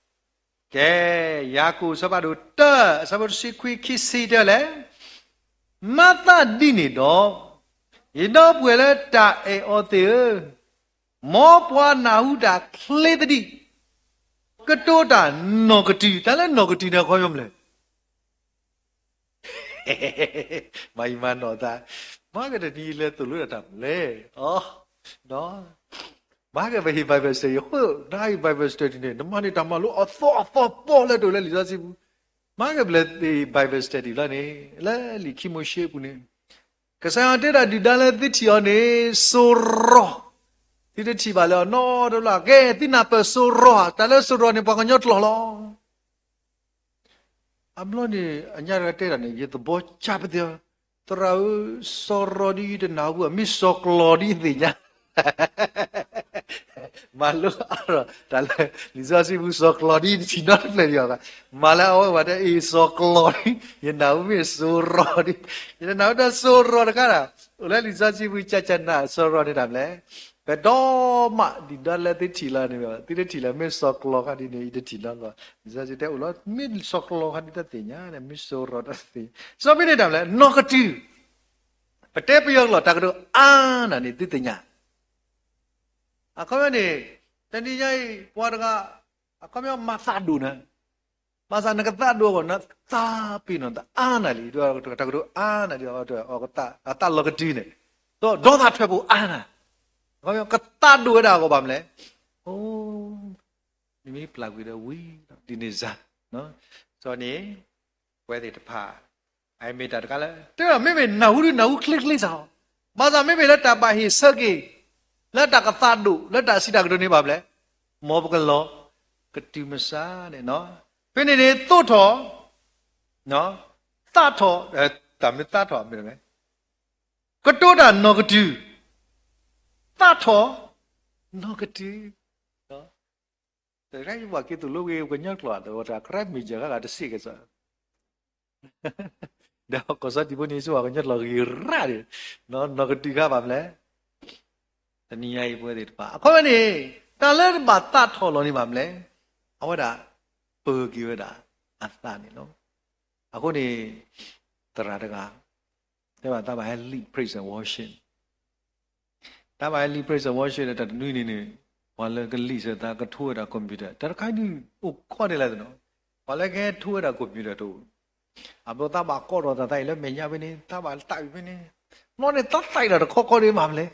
ကဲ, ယၤကိာ်အဆၢဖးဒိၣ်တၢ အဆၢဖိတဆံခွံ ခံဆံတဲလဲၣ်. မၤသးဒ်န့ၣ်ဒီး, ယဒီပုၢ်ဝဲၢ်လၢတၢ်အဲၣ်အီၤသ့ၣ်ဧၢ, မ်ပှၤနၢ်ဟူတၢ်ချ့သဒံး, ကတိၤတၢ်နီၢ်ကတုၤ. တၢ်လၢနီၢ်ကတုၤန့ၣ် အခီပညီမနုၤလဲၣ်. မၤအံၤမၤနီၢ်သး, မၤကတနံၤလဲၤသိၣ်လိတၢ်တၢ်မနုၤလဲၣ်. မၤကပဟ့ၣ် Bible study အဃိ, နဟဲအံၤ Bible study န့ၣ် နမၤန့ၢ်တၢ်မၤလိအသီအသီပီၣ်လဲၣ် တအိၣ်လၢလံာ်စီဆှံပူၤ. မၤကပလဲၤ Bible study လီၤန့ၣ် လၢလံာ်ခံမိၤၡ့အပူၤန့ၣ်, ကစၢ်ယွၤတဲဒၣ်ဒုၣ်ဒါလၢသုထံၣ်အီၤန့ၣ် စိရီၤ, သုတထံၣ်ဘၣ်လၢအီၤနီတဘျီ. ကဲ သုနၢ်ပၢၢ်စိရီၤဧါ. တၢ်လၢစိရီၤန့ၣ် ပှၤကညီကျိာ်လီၤ. အဘျီန့ၣ် အညါတဂၤတဲဒၣ်န့ၣ် ယသဘီကၢ်ပသ့ၣ်ဧၢ, သရၣ်ဧၢ, စီၤရီၤဒ်ယတနၢ်ဟူဘၣ်, မ့ၢ်စီၤကျီၤဒ်ယသ့ၣ်ညါ. မၤလိအါထီၣ်တၢ်လၢ လံာ်စီဆှံပူၤ စီၤကျီၤဒ်ယတထံၣ်နီတဖျၢၣ်ဒံးဘၣ်. မၤလၢအဝဲဘၣ်တဲ အ့ၣ် စီၤကျီၤဒ် ယနၢ်ဟူမ့ၢ်စိၤရီၤဒ်, ယတနၢ်ဟူဒီးစိၤရီၤတခါဒၣ်. အိၣ်လၢလံာ်စီဆှံပူၤ ကၢ်ကၢ်နၢ် စိၤရီၤန့ၣ်တၢ်မနုၤလဲၣ်. ပဒီမးဒုၣ်ဒါလၢသုထံၣ်လီၤန့ၣ်, သုတထံၣ်လၢၤ မ့ၢ်စီၤကျီၤခါဒ်န့ၣ် ယတထံၣ်နီတဘျီ. လံာ်စီဆှံတဲအိၣ်လီၤ မ့ၢ်စီၤကျီၤခါဒ်တၢ်သ့ၣ်ညါ, မ့ၢ်စိၤရီၤတၢ်သ့ၣ်ညါ. စီၤပ့းတ့ၢ်တၢ်မနုၤလဲၣ်, နီၢ်ကတုၤ. ပတဲပယီၤကျိာ် တၢ်ကတိၤအါနၢ်န့ၣ် သုသ့ၣ်ညါ. အခီပညီန့ၣ် တနံၤညါအံၤ ပှၤတဂၤ အခီပညီမၤသးဒိၣ်နၤ, ဘၣ်ဆၣ်နကသးဒိၣ်အဂီၢ် နသးပ့ၤနီၣ် တၢ်အါနၢ်လံ, တၢ်ကတိၤအါနၢ်လံ, အသးလီၤကတုၤန့ၣ်, ဒီးသးထၢၣ်ဖိအါနၢ်, ကသးဒိၣ်ဝဲဒၣ်အဂီၢ်ဘၣ်မနုၤလဲၣ်. အိ နမ့ၢ်ပျၢ်ကွံာ်ဒီးဝံၤ ဒ်န့ၣ်စ့ၢ်, စီၤန့ၣ် ပဝဲသ့ၣ်တဖၣ် အမ့ၢ်တၢ်တခါလၢ တဲမ့မ့ၢ်နၢ်ဟူဒုးနၢ်ဟူချ့ချ့စ့ၢ်, ဘၣ်ဆၣ်မ့မ့ၢ်လၢတၢ်ဘၣ်ဟ့ၣ်ဆၢက့ၤ လၢတၢ်ကသးဒိၣ် လၢတၢ်စံးတၢ်ကတိၤန့ၣ်ဘၣ်မနုၤလဲၣ်, မ်ပကလီၤကတုၤမစါန့ၣ်, ဖဲန့ၣ်န့ၣ် သိးထီၣ် သးထီၣ်, တၢ်မ့ၢ်သးထီၣ်မ့ၢ် ကတိၤတၢ်နီၢ်ကတုၤ, သးထီၣ် နီၢ်ကတုၤ. တၢ်ယဘၣ်က့ၤသိၣ်လိဂ့ၤ ပှၤကညီကျိာ် တဝဲတၢ် ခရၢၣ်မ့ၢ်ယၢ်ခါဂၤတစံးကစီၣ်, ဒီးကီၢ်စီၤတံၢ်ဖိန့ၣ် စ့ၢ်ကီးပှၤကညီကျိာ်ဂ့ၤရၣ်ဒီး နီၢ်ကတုၤခါဘၣ်မနုၤလဲၣ်. တနံၤညါအံၤပဝဲသ့ၣ်တဖၣ် အခီပညီန့ၣ် တၢ်လၢတဘၣ်သးထီၣ်လီၤန့ၣ်ဘၣ်မနုၤလဲၣ်, အဝဲဒၣ် ပၢၤက့ၤဝဲဒၣ်အသးန့ၣ်လီၤ. အဃိန့ၣ် သရၣ်တဂၤ တဲဘၣ်သးဘၣ်ဟဲ lead praise and worship, တၢ်ဘၣ်ဟဲ lead praise and worship ဒီးတၢ်တနွံန့ၣ်န့ၣ် ပှၤလၢက lead စၢၤသး ကထိဝဲဒၣ် computer, တၢ်တခါဒုး အိၣ်ခိးန့ၣ်လဲၣ်သနီၤ, ပှၤလၢကဟဲထိဝဲဒၣ် computer တအိၣ်. အဘျီသးဘၣ်ကိးထီၣ်သးသးအံၤလၢမဲာ်ညါဖဲန့ၣ် သးဘၣ်သးအံၤဖဲန့ၣ်, ဘျီန့ၣ် သးသးအံၤဒီးတခီခီဒ်မးမနုၤလဲၣ်.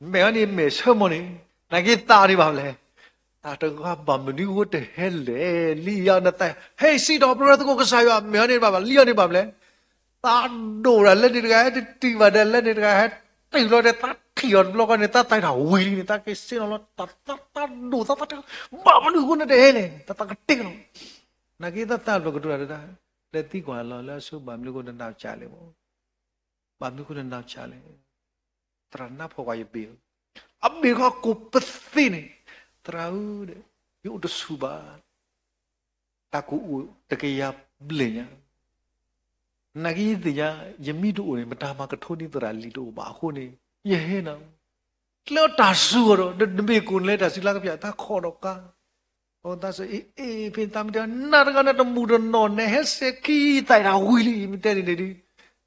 မဲာ်အီၤန့ၣ်မဲာ်ဆၢမိၢ်န့ၣ်, နာ်က့သးအီၤန့ၣ်ဘၣ်မနုၤလဲၣ်. တၢ်တဂၤဘၣ်မနုၤအဃိတဟဲလဲၣ်, လံၣ်ယၤနသး, ဟဲစံးထီၣ်ပတြၢၤသကိးကစၢ်ယွၤ, မဲာ်အီၤန့ၣ်ဘၣ်ဘၣ် လံၣ်အီၤန့ၣ်ဘၣ်မနုၤလဲၣ်. သးဒိၣ်ဒၣ်လၢန့ၣ်တဂၤ ဟဲတတုၤဘၣ်ဒီးလၢန့ၣ်တဂၤ ဟဲတုၤလီၤဒီး သးထံၣ်အီၤတဘျီဃီန့ၣ် သးသးအံၤတၢ်ဝံၤလံန့ၣ် သးက့ၤစ့နီၤလီၤ တၢ်သးတၢ်ဒိၣ်သးသးတၢ်, ဘၣ်မနုၤအဃိနတဟဲလဲၣ် တၢ်သးကတ့ၢ်လီၤ. နာ်က့သးသးဘျီကတိၤတၢ်တဒၣ်, လဲၤသံကွၢ်လီၤလၢအဆိ ဘၣ်မနုၤအဃိနနၢ်စၢ်လဲၣ်မး, ဘၣ်မနုၤအဃိနနၢ်စၢ်လဲၣ်. သရၣ်နါဖှီၣ်ကွၢ်ယဘ့ၣ်, အဘ့ၣ်ခီကိးပသ့န့ၣ်, သရၣ်ဧၢ, ယအိၣ်တဆူၣ်ဘၣ်, တၢ်ကအိၣ်တကယၤဘျဲၣ်ညါ, နာ်က့ယသ့ၣ်ညါ, ယမံတအိၣ်န့ၣ် မတၤမၤကထိန့ၢ်သရၣ်လံာ်တအိၣ်ဘၣ်အဃိန့ၣ်, ယဟဲနၤ ကျဲအတၢ်စူၤအီၤဒီး နမ့ၢ်ကိၢ်နလဲၤတၢ်စံးလၢကပျၢ် တၢ်ခီၣ်ဒီးကါ, အသးစ့အ့ၣ်အ့ၣ် ဖဲသးမ့ၢ်တဲ နၤတဂၤနတမူးတနီၢ် နဟဲစဲးခံသးအံၤတၢ်ဝံၤလံ မ့ၢ်တဲန့ၣ်န့ၣ်ဒုး,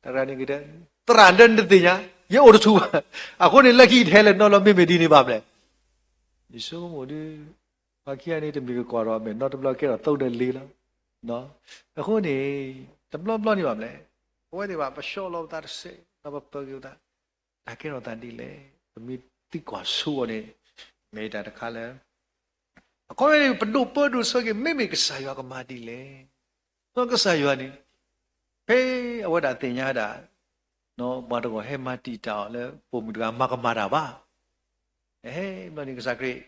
တရၣ်န့ၣ်ကတဲ, သရၣ်ဒီးနတသ့ၣ်ညါ, ယအိၣ်တဆူၣ်ဘၣ်, အဃိန့ၣ် လၢခံတဟဲလၢၤနီတဘျီ မ့မ့ၢ်ဒ်န့ၣ်ဘၣ်မနုၤလဲၣ်. ယဆိကမိၣ်ဒုး, ပှၤခံဂၤန့ၣ် တမ့ၢ်ကကွၢ်ဒီးမဲာ်နီတဘျီကဲထီၣ်သိးဒီးလ့လီၤ. အဃိန့ၣ်, တဘျီဘျီန့ၣ်ဘၣ်မနုၤလဲၣ်, ပဝဲသ့ၣ်ဘၣ် ပဆှီလီၤပသးတစဲး ဒီးပပၢၤက့ၤပသး, တၢ်ကဲထီၣ်သးဒ်လဲၣ်, ပမ့ၢ်သံကွၢ်ဆိအီၤန့ၣ်, မ့ၢ်တၢ်တခါလၢ အခီပညီန့ၣ် ပဒိၣ်ပၢဒိၣ်ဆၢက့ၤ မ့မ့ၢ်ကစၢ်ယွၤကမၤဒ်လဲၣ်. ဒီးကစၢ်ယွၤန့ၣ်, ဖဲအဝဲဒၣ်သ့ၣ်ညါဒၣ်, ပှၤတဂၤဟဲမၤတံာ်တာ်အီၤလၢ ပိာ်မုၣ်တဂၤမၤကမၣ်တၢ်ဘၣ်. ဟဲဘျီန့ၣ်ကစၢ်ခရံာ်,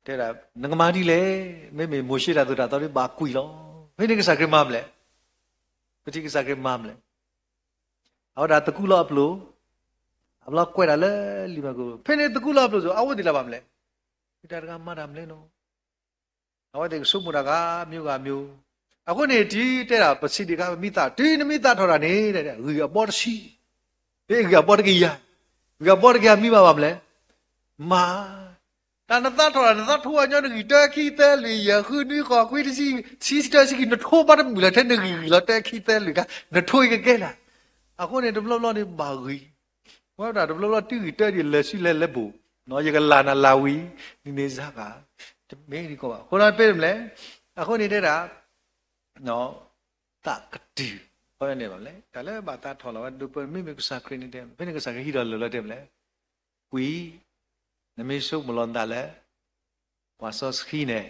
တဲဒၣ် နကမၤဒ်လဲၣ်, မ့မ့ၢ်မိၤၡ့တၢ်သိၣ်တၢ်သီဒ်ဘၣ်ကွံာ်လီၤ. ဖဲန့ၣ်ကစၢ်ခရံာ်မၤမနုၤလဲၣ်. ပထံၣ်ကစၢ်ခရံာ်မၤမနုၤလဲၣ်. အဝဲဒၣ်သကူးလီၤအပျိၢ်, အဘျီကွဲးတၢ်လၢလံာ်မၢကူး, ဖဲန့ၣ်သကူးလီၤအပျိၢ်စိၤ အဝဲသ့ၣ်လၢၤဘၣ်မနုၤလဲၣ်. ဖံးတၢ်တဂၤမၤတၢ်မနုၤလဲၣ်နီၤ. အဝဲသ့ၣ်ကဆိကမိၣ်တၢ်ဂၤမံၤဂၤမံၤ, အဃိန့ၣ် တုၤတဲဒၣ်ပစံးဒံးခါ ပမံသး, တုၤနမံသးထီၣ်တၢ်န့ၣ် ဂံၢ်အဘီတဆံ, ဂံၢ်အဘီတကယၤ, ဂံၢ်အဘီတကယၤမံဘၣ်ဘၣ်မနုၤလဲၣ်. မၤ တၢ်နသးထီၣ်တၢ် နသးထိအညီနဂံၢ်တၢခံသၢလွံၢ်ယဲၢ်ဃုနွံဃိးခွံတဆံ ဆံတဆံခံ နထိဘၣ်တမုာ်လၢၤထဲနဂံၢ် ဂံၢ်လီၤတၢခံသၢလွံၢ်ခါ နထိအံၤကကဲလၢ်. အဃိန့ၣ် တဘျီဘျီန့ၣ်ဘၣ်ဂံၢ်, ဝဲဒၣ်တဘျီဘျီတုၤဂံၢ်တၢဒံးလဲၤဆူလဲၤလၢဘိၣ်, ယကလၢ်နၤလၢ်ဝံၤ, န့ၣ်န့ၣ်စ့ၢ်ကီး တမ့ၢ်ဒံးကီးဘၣ်. အဃိန့ၣ်ဖဲမနုၤလဲၣ်, အဃိန့ၣ်တဲဒၣ် သးကတုၤ, အဃိန့ၣ်ဘၣ်မနုၤလဲၣ်, တၢ်လၢဘၣ်သးထီၣ်လီၤဝဲဒၣ် ဒိၣ်ပၢၢ်မ့မ့ၢ်ကစၢ်ခရံာ်န့ၣ်တဲ, ဖဲန့ၣ်ကစၢ်ခရံာ်ဟံးထီၣ်လၢာ်လီၤတဲမနုၤလဲၣ်, ကွံာ်, နမ့ၢ်ဆိကမိၣ်လီၤနသးလၢ ပှၤစီဆှံန့ၣ်,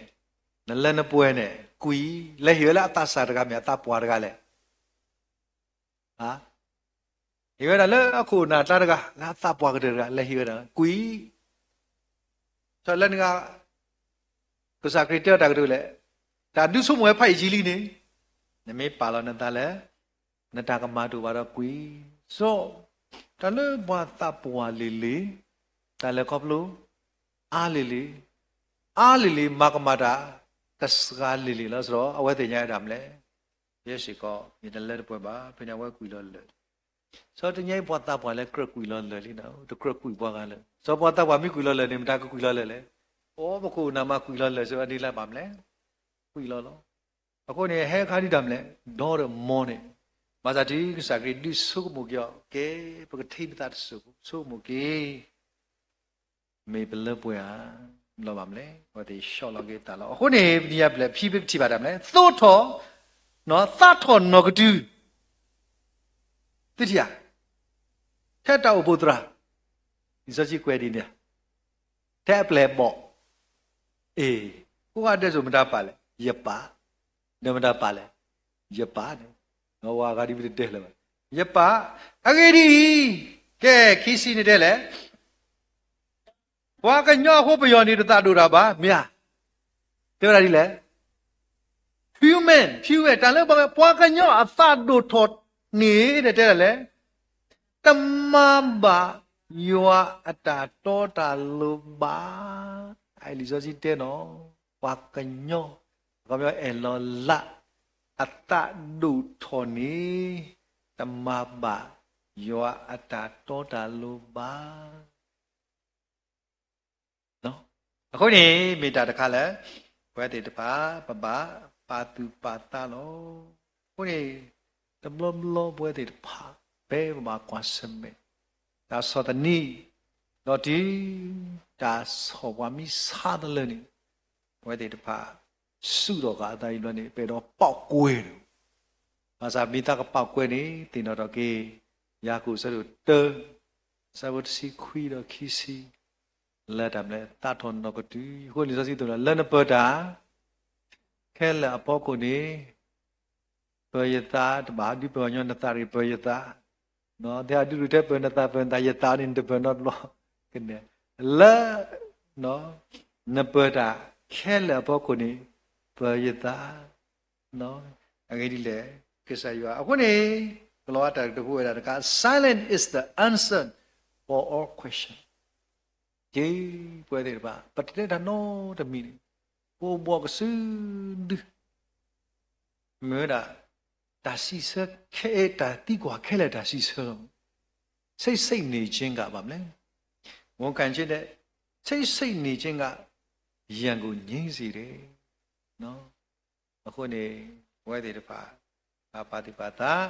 နလၢနပှဲၤန့ၣ် ကွံာ်, လဲၤဟ့ၣ်ဝဲလၢအသးစၢ်တဂၤမ့ၢ်အသးပှၢ်တဂၤလဲၣ်. ဟ့ၣ်ဝဲဒၣ်လၢအခိၣ်အနၢ်ကျါတဂၤ လၢအသးပှၢ်ကတၢၢ်တဂၤ လဲၤဟ့ၣ်ဝဲဒၣ် ကွံာ်, ထီၣ်လၢနဂၤ ကစၢ်ခရံာ်တဲအီၤတၢ်ကတိၤလဲၣ်, တၢ်ဒုးဆိကမိၣ်ဝဲဖးယံာ်လံန့ၣ်, နမ့ၢ်ပာ်လီၤနသးလၢ နတၢ်ကမၣ်တအိၣ်ဘၣ်ဒီးကွံာ်, စီၤ, တၢ်လၢပှၤသးပှၢ်လံၤလံၤ, တၢ်လဲၤခီဖျိ အါလံၤလံၤ, အါလံၤလံၤ မၤကမၣ်တၢ် ကစှၤလံၤလံၤလီၤ. စီၤ အဝဲသ့ၣ်ညါဝဲဒၣ်မနုၤလဲၣ်, ယဲစ့ၢ်ကီး ယတလၢတပှဲၤဘၣ်, ဖဲန့ၣ်အဝဲကွံာ်လီၤလၢာ် စီၤ တနံၤအံၤပှၤသးပှၢ်လၢကြၢးကွံာ်လီၤလၢာ်လံ, တကြၢးကွံာ်ပှၤဂၤလၢာ်. စီၤ ပှၤသးပှၢ်မ့ၢ်ကွံာ်လီၤလၢာ်န့ၣ် မတၤကကွံာ်လီၤလၢာ်လဲၣ်. အိ ပခိၣ်ပနၢ်မၤကွံာ်လီၤလၢာ် စီၤ အဒ်လဲၣ်ဘၣ်မနုၤလဲၣ်, ကွံာ်လီၤလီၤ. အဃိန့ၣ် ဟဲခါဒုးတၢ်မနုၤလဲၣ်, ဒီဒီးမီန့ၣ်, ဘၣ်ဆၣ်တုၤကစၢ်ခရံာ်ဒုးဆိကမိၣ်က့ၤအီၤ, ကဲ, ပကထံၣ်ပသးတစိၢ်ဖိ ဆိကမိၣ်က့ၤ မ့ၢ်ပလၢပှဲၤဧါ, လီၤဘၣ်မနုၤလဲၣ်, အဝဲသ့ၣ်ဆီၣ်လီၤက့ၤသးလီၤ. အဃိန့ၣ် ပနံၤညါပျဲၢ် ဖံးပကထံၣ်ဘၣ်တၢ်မနုၤလဲၣ်, သိးထီၣ်, သးထီၣ်နီၢ်ကတုၤ, သုထံၣ်ဧါ, ထဲတၢ်အိၣ်ဖှိၣ်သရၣ်, လံာ်စီဆှံကွဲးဒ်န့ၣ်, ထဲအပျဲၢ်အဘီၣ်, အ့ၣ်, ကိးဂၤဒဲးစိၤမတၤပာ်လဲၣ်, ယပၢ်, ဒီးမတၤပာ်လဲၣ်, ယပၢ်န့ၣ်, ဒီးဝဲအဂၤဒ်ပတတဲလၢၤဘၣ်, ယပၢ်, အဂ့ၢ်ဒ်အံၤ, ကဲ, ခံဆံန့ၣ်တဲလဲၣ် ပှၤကညီအဃိပယီၤန့ၣ်တသးဒိၣ်တၢ်ဘၣ်, မ့ၢ်ဧါ, တဲဝဲဒၣ်ဒ်လဲၣ်, human, human, တၢ်လၢပှၤ ပှၤကညီအသးဒိၣ်ထီၣ်န့ၣ် တဲဒ်လဲၣ်, တမၤဘၣ်ယွၤအတၢ်တီတၢ်လိၤဘၣ်. လံာ်စီဆှံတဲနီၤ, ပှၤကညီ, ပှၤကညီအဲၣ်လီၤလး အသးဒိၣ်ထီၣ်န့ၣ် တမၤဘၣ်ယွၤအတၢ်တီတၢ်လိၤဘၣ်. အဃိန့ၣ် မ့ၢ်တၢ်တခါလၢ ပဝဲသ့ၣ်တဖၣ် ပဘၣ်ပာ်သူၣ်ပာ်သးလီၤ. အဃိန့ၣ် တဘျီဘျီပဝဲသ့ၣ်တဖၣ် ဖဲပဘၣ်ကွၢ်ဆၢၣ်မဲာ် တၢ်ဆီၣ်သနံး ဒီးတုၤ တၢ်ဆီၣ်ပှၤမံဆါတလၢန့ၣ် ပဝဲသ့ၣ်တဖၣ် စူးထီၣ်ဃာ်အသးအံၤဘျီန့ၣ် ပအဲၣ်ဒိးပာ်ကွဲန့ၣ် ဘၣ်ဆၣ်မ့ၢ်သးကပာ်ကွဲန့ၣ် သ့ၣ်နီၣ်ထီၣ်က့ၤ ယၤကိာ်အဆၢဒိၣ်တၢ အဆၢဖိတဆံခွံဒီးခံဆံ လၢတၢ်မနုၤလဲၣ် သးထီၣ်နီၢ်ကတုၤ. အဃိလံာ်စီဆှံသိၣ်နီၣ် လၢနပၢၤတၢ်ခဲလၢာ်အဖီခိၣ်န့ၣ် ပၢၤယသး တဘၣ်ဒုးပၢၤညီနသးတဂ့ၤ ပၢၤယသး, တဲဒုးထဲပၢၤနသး ပၢၤနသး ယသးန့ၣ် နတပၢၤနီတဘျီကန့ၣ် လၢ နပၢၤတၢ်ခဲလၢာ်အဖီခိၣ်န့ၣ် ပၢၤယသး အဂ့ၢ်ဒ်လဲၣ် ကစၢ်ယွၤ. အဃိန့ၣ် ကလီၤဝါတၢ်ကတိၤဖိဝဲဒၣ်တခါ Silence is the answer for all question. က့ ပဝဲသ့ၣ်တဖၣ် ပတတဲတၢ်နီတမံၤန့ၣ် ပအိၣ်ဘှီၣ်ကစုဒု မ့ၢ်ဝဲဒၣ် တၢ်စံးဆၢခဲအံၤ တၢ်သံကွၢ်ခဲလၢာ်တၢ်စံးဆၢလီၤ. ဆိတ်ဆိတ်နေခြင်းက ဘၣ်မနုၤလဲၣ်. ဝန်ခံခြင်းထက် ဆိတ်ဆိတ်နေခြင်းက ရန်ကိုငြိမ်းစေတယ်. အဃိန့ၣ် ပဝဲသ့ၣ်တဖၣ် ပာ်သူၣ်ပာ်သး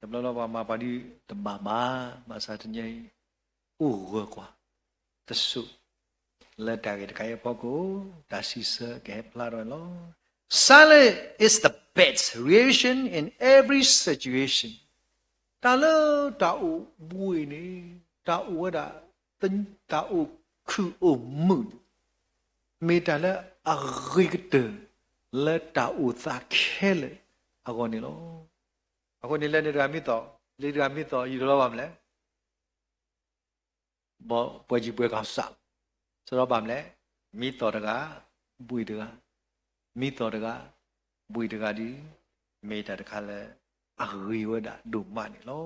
တဘျီဘျီပှၤမၤပှၤဒ်တဘၣ်ဘၣ် ဘၣ်ဆၣ်တနံၤအံၤ အိၣ်ဂၢၢ်ကွၢ်တစိၢ် လၢတၢ်ဂ့ၢ်တခါအံၤအဖီခိၣ် တၢ်စံးဆၢကဟဲဖျါထီၣ်န့ၣ်လီၤ. Silence is the best reaction in every situation. တၢ်လၢတၢ်အိၣ်ဘှံးန့ၣ် တၢ်အိၣ်ဝဲဒၣ် တၢ်အိၣ်ခုၣ်အိၣ်မုာ်န့ၣ် မ့ၢ်တၢ်လၢအဂ့ၤကတၢၢ် လၢတၢ်အိၣ်သးခဲလၢာ်အဂီၢ်န့ၣ်လီၤ. အဃိန့ၣ် လၢန့ၣ်တဂၤမံသီၣ် လၢတဂၤမံသီၣ် ယုၢ်လီၤဘၣ်မနုၤလဲၣ် ဘီပှဲၤကံၢ်ပှဲၤကီၢ်စး စရီဘၣ်မနုၤလဲၣ် မံသီၣ်တဂၤ ဘှံးတဂၤ မံသီၣ်တဂၤ ဘှံးတဂၤဒ် မ့ၢ်တၢ်တခါလၢ အဂ့ၤဝဲဒၣ်ဒိၣ်မးန့ၣ်လီၤ.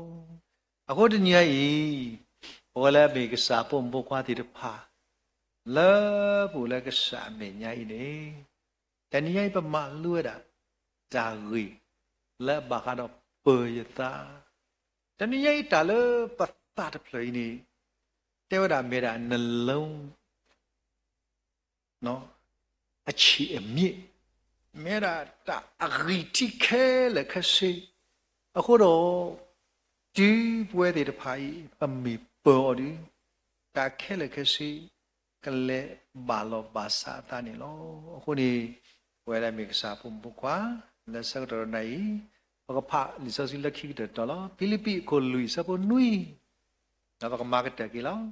အဃိတနံၤညါအံၤ ပဝဲလၢအမ့ၢ်ကစၢ်ဖိမုၣ်ဖိခွါသ့ၣ်တဖၣ် လၢပအိၣ်လၢကစၢ်အမဲာ်ညါအံၤန့ၣ် တနံၤညါအံၤပမၤလိဝဲဒၣ် တၢ်ဂ့ၢ်လၢအဘၣ်ဃးဒီးပၢၤယသး, တနံၤညါအံၤတၢ်လၢပသးတဖျၢၣ်အံၤန့ၣ် တဲဝဲဒၣ်မ့ၢ်ဒၣ် နလုံး အဆံးအမြစ်, မ့ၢ်ဒၣ်တၢ်အဂံၢ်ထံးခဲလၢာ်ခဲဆ့, အဃိဒီး တုၤပဝဲသ့ၣ်တဖၣ်အံၤ ပမ့ၢ်ပၢၤအီၤဒီး တၢ်ခဲလၢာ်ခဲဆ့ ကလဲၤဘၣ်လီၤဘၣ်ဆးအသးန့ၣ်လီၤ. အဃိန့ၣ် ပဝဲဒၣ်မ့ၢ်ကစၢ်ဖိမုၣ်ဖိခွါ လၢဆၢကတီၢ်နံၤအံၤ ပကဖးလံာ်စီဆှံလၢခံကတၢၢ်တတီၤလီၤ. ဖံလံးပံးအခိၣ်လွံၢ်အဆၢဖိနွံ, ဒီးပကမၤကတၢၢ်က့ၤလီၤ.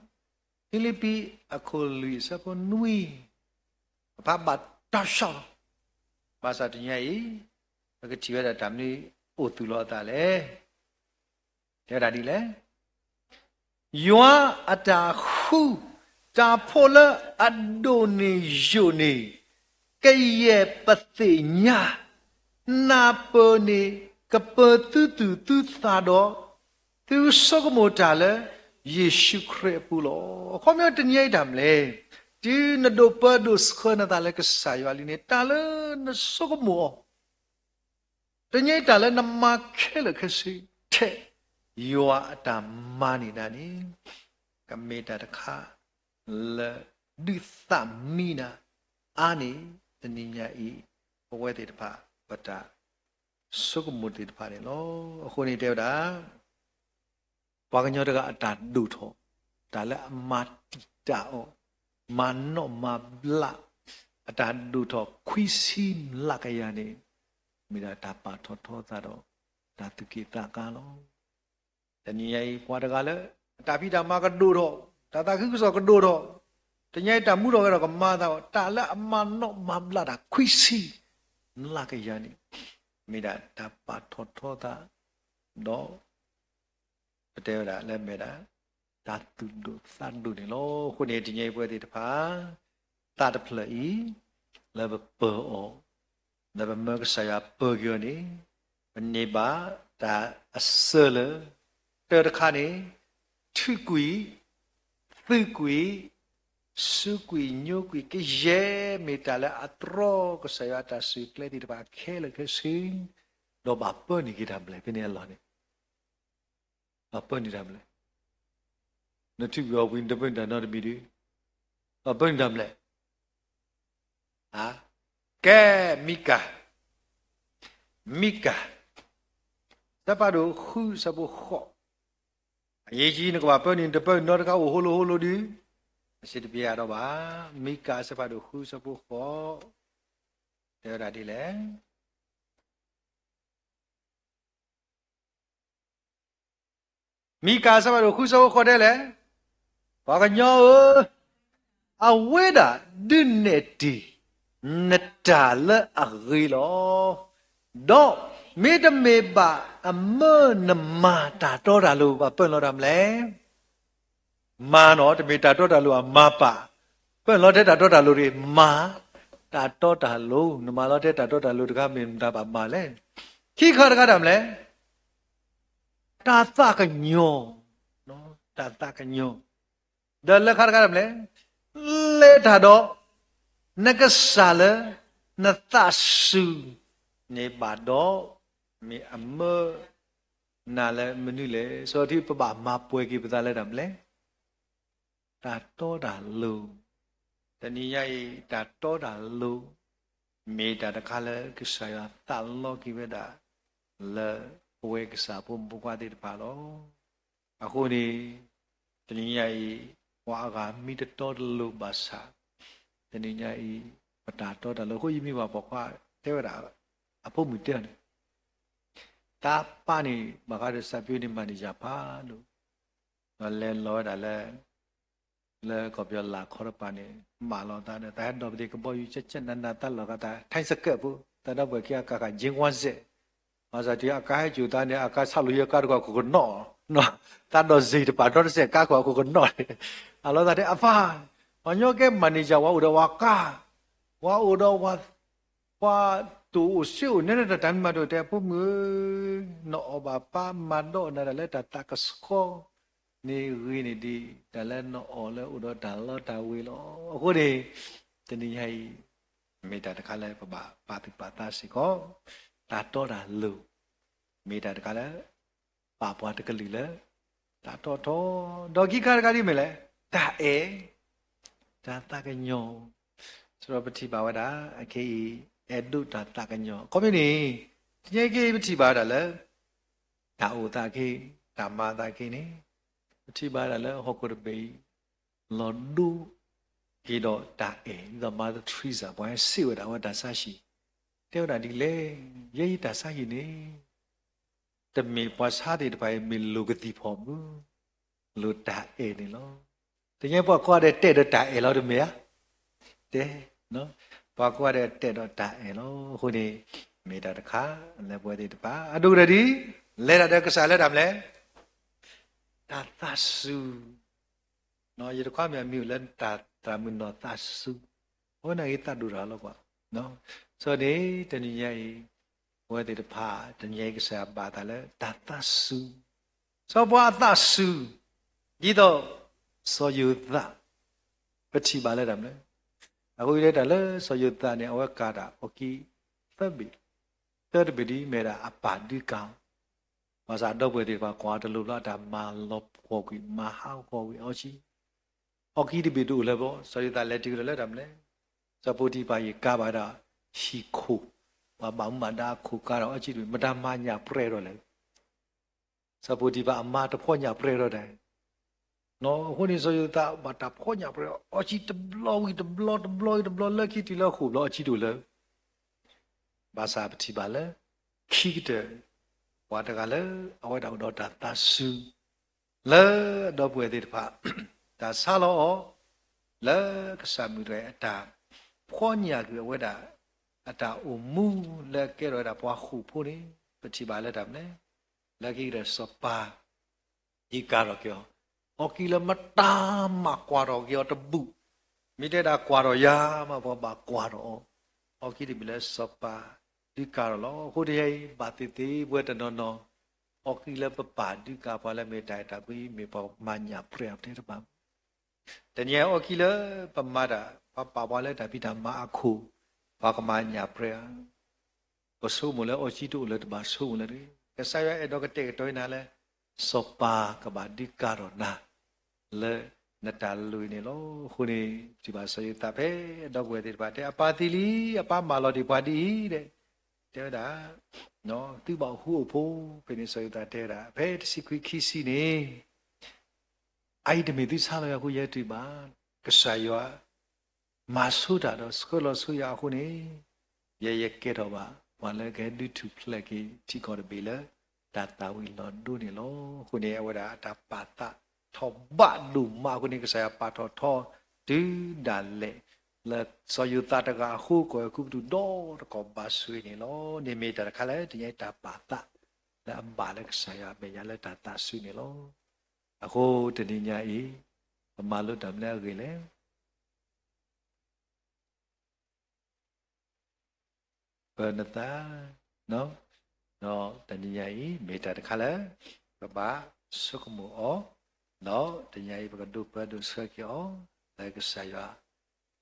ဖံလံးပံးအခိၣ်လွံၢ်အဆၢဖိနွံ, ပဖးဘၣ်တၢ်ဆှီလီၤ. ဘၣ်ဆၣ်တနံၤညါအံၤ ပကထံၣ်ဝဲဒၣ်တၢ်မနုၤအိၣ်သူၣ်လီၤအသးလဲၣ်. တဲဝဲဒၣ်ဒ်လဲၣ်. ယွၤအတၢ်ဃု တၢ်ဖိၣ်လၢအဒိၣ်န့ၢ်ယိာ်န့ၣ် ကယဲၢ်ပသ့ၣ်ညါ, နၢ်ပၢၢ်န့ၣ် ကပၢၤသုသူၣ်သုသးဒီး သုဆိကမိၣ်တၢ်လၢ ယ့ၣ်ၡူးခရံာ်အပူၤလီၤ. အခီပညီတနံၤညါအံၤတၢ်မနုၤလဲၣ်, တုၤနဒိးပၢဒိးဆှၢနသးလၢကစၢ်ယွၤလံန့ၣ် တၢ်လၢနဆိကမိၣ်အီၤ တနံၤညါအံၤတၢ်လၢနမၤခဲလၢာ်ခဲဆ့ထဲ ယွၤအတၢ်မၤန့ၢ်နၤန့ၣ် ကမ့ၢ်တၢ်တခါလၢဒုးသးမံနၤအါန့ၢ် တနံၤညါအံၤ ပဝဲသ့ၣ်တဖၣ် ပတၢ်ဆိကမိၣ်သ့ၣ်တဖၣ်န့ၣ်လီၤ. အဃိန့ၣ်တဲဝဲဒၣ် ပှၤကညီတဂၤအတၢ်ဒိၣ်ထီၣ် တၢ်လၢအမၤတံာ်တာ်အီၤ မၤနီၣ်မၤဘျး အတၢ်ဒိၣ်ထီၣ်ခွံဆံမျးကယၤန့ၣ် မ့ၢ်ဒၣ်တၢ်ပာ်ထီၣ်ထီသးဒီး တၢ်သူၣ်က့ၣ်သးကါလီၤ. တနံၤညါအံၤ ပှၤတဂၤလၢ အတၢ်ဖံးတၢ်မၤကဒိၣ်ထီၣ်, တၢ်သးခုကစီၣ်ကဒိၣ်ထီၣ်, တနံၤညါအံၤတၢ်မူထီၣ်ဂဲၤထီၣ်ကမၤအသးအီၤ တၢ်လၢအမၤနီၣ်မၤဘျးတၢ်ခွံဆံမျးကယၤန့ၣ် မ့ၢ်ဒၣ်တၢ်ပာ်ထီၣ်ထီသး ဒီး ပတဲဝဲဒၣ်လၢမ့ၢ်ဒၣ် တၢ်သူၣ်ဒိၣ်သးဒိၣ်န့ၣ်လီၤ. အဃိန့ၣ် တနံၤညါအံၤပဝဲသ့ၣ်တဖၣ် သးတဖျၢၣ်အံၤ လၢပပၢၤအီၤ လၢပမၢကစၢ်ယွၤပၢၤက့ၤအီၤန့ၣ် ပန့ၢ်ဘၣ်တၢ်အစၢလၢ တၢတခါန့ၣ် ထုးကွံာ်, သုးကွံာ်, စူးကွံာ်ညိကွံာ် ကယဲၢ်မ့ၢ်တၢ်လၢအတြီကစၢ်ယွၤအတၢ်စူၢ်ကျဲသ့ၣ်တဖၣ်ခဲလၢာ်ခဲဆ့ ဒီးဘၣ်ပၢနုာ်က့ၤတၢ်မနုၤလဲၣ် ဖဲန့ၣ်အလီၢ်န့ၣ် ဘၣ်ပၢနုာ်တၢ်မနုၤလဲၣ်. နထုးကွံာ်အီၤဝံၤ နတပၢနုာ်တၢ်နီတမံၤဒီး ဘၣ်ပၢနုာ်တၢ်မနုၤလဲၣ်. ကဲ မံကၤ, မံကၤ အဆၢဖးဒိၣ်ဃုအဆၢဖိဃိး, အယံၤကံ နကဘၣ်ပၢနုာ် နတပၢနုာ်နီတခါ အိၣ်ဟိလိၤဟိလိၤဒီး အစ့တပျဲအါဒီးဘၣ်. မံကၤအဆၢဖးဒိၣ်ဃုအဆၢဖိဃိး တဲဝဲဒၣ်ဒ်လဲၣ်. မံကၤအဆၢဖးဒိၣ်ဃုအဆၢဖိဃိးတဲလဲၣ်, ပှၤကညီဧၢ, အဝဲဒၣ်ဒုးနဲၣ်တ့ၢ်နတၢ်လၢအဂ့ၤလီၤ. ဒီးမ့တမ့ၢ်ဘၣ်အမၢနမၤတၢ်တီတၢ်လိၤ ဘၣ်ပၢနုာ်လီၤတၢ်မနုၤလဲၣ်. မၤနီၤ တမ့ၢ်တၢ်တီတၢ်လိၤအမၤပာ်, ပၢနုာ်လီၤထဲတၢ်တီတၢ်လိၤတဂ့ၤ, မၤတၢ်တီတၢ်လိၤ, နမၤလီၤထဲတၢ်တီတၢ်လိၤတခါ မ့ၢ်မတၤဘၣ်မၤလဲၣ်. ခံခါတခါတၢ်မနုၤလဲၣ်, တၢ်သးကညီၤ, တၢ်သးကညီၤ, ဒီးလၢခါတခါတၢ်မနုၤလဲၣ်, လဲၤတၢ်ဒီး နကစၢ်လၢ နသးစူၤန့ၣ်ဘၣ်ဒီး မ့ၢ်အမၢနၤလၢမနုၤလဲၣ်. စီထံပဘၣ်မၤပှဲၤက့ၤပသးလၢတၢ်မနုၤလဲၣ်, တၢ်တီတၢ်လိၤ, တနံၤညါအံၤ တၢ်တီတၢ်လိၤ မ့ၢ်တၢ်တခါလၢကစၢ်ယွၤသးလီက့ၤဝဲဒၣ် လၢပဝဲကစၢ်ဖိမုၣ်ဖိခွါသ့ၣ်တဖၣ်လီၤ. အဃိန့ၣ် တနံၤညါအံၤ ပှၤအဂၤမ့ၢ်တတီတလိၤဘၣ်ဆၣ် တနံၤညါအံၤ ပတၢ်တီတၢ်လိၤ အဃိယမ့ၢ်ဘၣ်ပိာ်ခွါတဲဝဲဒၣ် အဖိမုၣ်တဲအီၤန့ၣ် တၢ်ပၢ်န့ၣ် ဘၣ်ဃးဒီးစးပၠိန့ၣ် မၤန့ၢ်ယၤဖးဒိၣ် ဒီးလဲၤလီၤဝဲဒၣ်လၢ လၢကီၢ်ပယီၤလၢ်ခီတပၤန့ၣ် မၢလီၤသးဒီး သးဟဲဒိးပသ့ၣ်ကဘီယူၤကဲကဲနးနး သးလီၤကသး ထၢၣ်စကၢၣ်ဖိ သးဒီပုၢ်ဝဲၢ်ခံအကါဃာ် ကၠ့ကွၢ်စဲး ဘၣ်ဆၣ်တုၤအကါဟဲစိာ်သးန့ၣ် အကါဆးလိာ်ဟံးအကါတကွၢ်ခိၣ်ကနီၣ် သးဒီးစ့ၢ်တပၤနီတစဲး ကါကွၢ်ခိၣ်ကနီၣ်န့ၣ် အလီၤသးတဲ အပၢ် ပှၤညီကဲမၤန့ၢ်ယၤ ဝဲအိၣ်ဒီးဝဲကါ ဝဲအိၣ်ဒီးဝဲ ပှၤ တအိၣ်စ့အိၣ်နဲလၢတၢ်တၢ်မံမၤတအိၣ် တဲအဖိမုၣ်ဧၢ, နအီၣ်ဘၣ်ပၢ်မၤဒီးနၤတၢ်လၢတၢ်သးကဆှီန့ၣ်ဂ့ၤန့ၢ်ဒံး တၢ်လၢနအီၣ်လၢအိၣ်ဒီးတၢ်လီတၢ်ဝ့ၤလီၤ. အဃိန့ၣ် တနံၤညါအံၤ မ့ၢ်တၢ်တခါလၢပဘၣ်ပာ်သူၣ်ပာ်သးစ့ၢ်ကီး, တၢ်တီတၢ်လိၤ မ့ၢ်တၢ်တခါလၢ ပာ်ပှၤတကလုာ်လၢ တၢ်တီထီ, ဒီးခံခါတခါဒ်မ့ၢ်လဲၣ်, တၢ်အဲၣ်, တၢ်သးကညီၤ, စရီပထံၣ်ဘၣ်ဝဲဒၣ် အခဲအံၤ အဲၣ်ဒိးတၢ်သးကညီၤ အခီပညီန့ၣ် တနံၤညါအံၤခဲအံၤ ပထံၣ်ဘၣ်ဝဲဒၣ်လၢ တၢ်အိၣ်သးခဲအံၤ တၢ်မၤသးခဲအံၤန့ၣ် ပထံၣ်ဘၣ်ဝဲဒၣ်လၢဟီၣ်ခိၣ်တဘ့ၣ်အံၤ လီၤဒိက့ၤဒီးတၢ်အဲၣ် ဒ်သိး Mother Teresa ပှၤဟဲစံးဝဲဒၣ်အဝဲတၢ်ဆါဟံၣ် တဲဝဲဒၣ်ဒ်လဲၣ်, ယဲယတၢ်ဆါဟံၣ်န့ၣ် တမ့ၢ်ပှၤဆါသ့ၣ်တဖၣ်အံၤမ့ၢ်လိာ်ကသံၣ်ဖီၣ်မုၢ်, လိာ်တၢ်အဲၣ်န့ၣ်လီၤ. တနံၤညါပှၤကိးဂၤဒဲးတဲာ်ဒီးတၢ်အဲၣ်လီၤ တမ့ၢ်ဧါ, တဲ, ပှၤကိးဂၤဒဲးတဲာ်ဒီးတၢ်အဲၣ်လီၤ. အဃိန့ၣ် မ့ၢ်တၢ်တခါလၢပဝဲသ့ၣ်တဖၣ် အဒိၣ်ကတၢၢ်ဒ် လဲၤတၢ်ဒီးကစၢ်လၢတၢ်မနုၤလဲၣ်, တၢ်သးစူၤ ယတခွါမ့ၢ်အမံၤအိၣ်လၢတၢ်သးမုာ်နီၢ်သးစူၤ, အဝဲန့ၣ်ဂ့ၤသးဒိၣ်တၢ်လီၤကွၢ်. ဆိန့ၣ် တနံၤညါအံၤ ပဝဲသ့ၣ်တဖၣ် တနံၤညါအံၤကစၢ်ယွၤဘၣ်သးလၢတၢ်သးစူၤ, စီၤပၤအသးစူၤ, ဒ်သိး စီၤယိၤသး ပထံၣ်ဘၣ်လၢတၢ်မနုၤလဲၣ်, အဃိယတဲတၢ်လၢစီၤယိၤသးန့ၣ် အဝဲကၤတၢ်အီၣ်ကံသၢဘ့ၣ်, သၢတဘ့ၣ်ဒ်မ့ၢ်ဒၣ်အပၢ်ဒုးကၤအီၤ, ဘၣ်ဆၣ်ဒီပုၢ်ဝဲၢ်သ့ၣ်တဖၣ်ကွၢ်တလိၤဘျီ အတၢ်မၤလီၤဖှီၣ်ကွံာ် မၤဟးဂီၤကွံာ်အီကံ အီကံတဘ့ၣ်တအိၣ်လၢၤဘၣ်. စီၤယိၤသးလဲၤတုၤဒီးလၢတၢ်မနုၤလဲၣ်, စီၤပီတံဖၤယကၤဘၣ်ဒီး ဟံၣ်ခိၣ်, ပှၤဘၣ်မူဘၣ်ဒါအခိၣ်ကၤဒီးအီကံတဘ့ၣ် မတၤမၤညၣ်ပြဲအီၤဒီးလဲၣ်. စီၤပီတံဖၤအမါတဖီၣ်ညၣ်ပြဲအီၤဒီး, အဃိန့ၣ် စီၤယိၤသးဘၣ်တၢ်ဖီၣ်ညၣ်ပြဲအီၤ အီကံတဘျီဝံၤတဘျီ တဘျီဝံၤတဘျီ လၢခံတုၤလၢဃိာ်ဘျီ အီကံတအိၣ်လၢၤ ဘၣ်ဆၣ်ပထံၣ်ဘၣ်လၢ ခံကတၢၢ် ပှၤတဂၤလၢ အဝဲဒၣ်အိၣ်ဒီးတၢ်သးစူၤ လၢအဒီပုၢ်ဝဲၢ်သ့ၣ်တဖၣ် တၢ်ဆါလီၤအီၤ လၢကစၢ်မုၢ်တဂၤအံၤ အတၢ်ဖီၣ်ညၣ်ကွံာ်အဝဲဒၣ် အတၢ်အိၣ်မူလၢအကဲထီၣ်ဝဲဒၣ်ပှၤဃိာ်ဖိန့ၣ် ပထံၣ်ဘၣ်လၢတၢ်မနုၤလဲၣ်, လၢခံကတၢၢ်စီၤပၤ ဒုးကၤထီၣ်က့ၤအီၤ, အီကံလၢမတၤမၤကွၢ်ထီၣ်က့ၤအီၤတဘူၣ်, မ့ၢ်တဲဒၣ်ကွၢ်ထီၣ်ယၤမး ပှၤဘၣ်ကွၢ်ထီၣ်အီၤ, အီကံတဘ့ၣ်လၢစီၤပၤဒုးကၤထီၣ်လီၤ. အဃိတနံၤအံၤ ဘၣ်သ့ၣ်သ့ၣ်ပဝဲတနီၤနီၤ အီကံလၢပပၢ်ဒုးကၤပှၤလၢမ့ၢ်တၢ်အဲၣ်တၢ်ကွံ မ့ၢ်ပှၤမၤညၣ်ပြဲအီၤပတဲတဘၣ် တနံၤအံၤအီကံလၢပမၤတၢ် ပှၤပာ်ပှၤလၢတၢ်ဖံးတၢ်မၤအခိၣ် ပှၤကမၤညၣ်ပြဲအီၤ, ပဆိကမိၣ်လၢအီကံတအိၣ်လၢၤ တဘၣ်ဆိကမိၣ်လၢၤတဂ့ၤ. ကစၢ်ယွၤအဲၣ်ဒိးကတဲာ်ကတီၤနၤလၢ စီၤပၤကဘၣ်ဒုးကၤထီၣ်နၤ လၢနတၢ်လုၢ်အံၤန့ၣ်လီၤ. အဃိန့ၣ် ပထံၣ်ဘၣ်စီၤယိၤသးဖဲ ဒီပုၢ်ဝဲၢ်သ့ၣ်တဖၣ်တဲ အပၢ်သံလံ, အပၢ်မၢလီၤတ့ၢ်ပှၤဒ်အံၤ တဲဝဲဒၣ်, သုဘၣ်အိၣ်ဃူအိၣ်ဖိး, ဖဲန့ၣ်စီၤယိၤသးတဲဝဲဒၣ် ဖဲတဆံခွံခံဆံန့ၣ် အအံၤတမ့ၢ်သုဆါလီၤယၤအဃိ ယဲတုၤဘၣ်, ကစၢ်ယွၤ မၤဆိတၢ်ဒီးဆှၢလီၤဆှၢယၤအဃိန့ၣ်, ယဲယကဲထီၣ်ဘၣ် ပှၤလၢကဟဲဒုးထူၣ်ဖျဲးက့ၤထံကီၢ်တဘ့ၣ်လၢ တၢ်သၣ်ဝံၤလီၤဒိန့ၣ်လီၤ. အဃိန့ၣ် အဝဲဒၣ်အတၢ်ပာ်သးထီၣ်ဘၣ်ဒိၣ်မးအဃိန့ၣ် ကစၢ်ယွၤပာ်ထီၣ်ထီတုၤဒၣ်လဲာ် လၢစီၤယိၤသးတဂၤအဃိ ကီၢ်အဲၤကူပတူးဒီတကီၢ်ဘၣ်ဆိၣ်ဂ့ၤန့ၣ်လီၤ. န့ၣ်မ့ၢ်တၢ်တခါလၢတနံၤအံၤတၢ်ပာ်သး လၢအဘၣ်လၢကစၢ်ယွၤအမဲာ်ညါလၢတၢ်သးစူၤန့ၣ်လီၤ. အဃိတနံၤညါအံၤ ပမၤလိတၢ်မနုၤအဂ့ၢ်လဲၣ်. ပနသး, ဒီးတနံၤညါအံၤ မ့ၢ်တၢ်တခါလၢ ပဘၣ်ဆိကမိၣ်အီၤ, ဒီးတနံၤညါအံၤ ပကဒိးပၢဒိးဆှၢက့ၤအီၤ လၢကစၢ်ယွၤ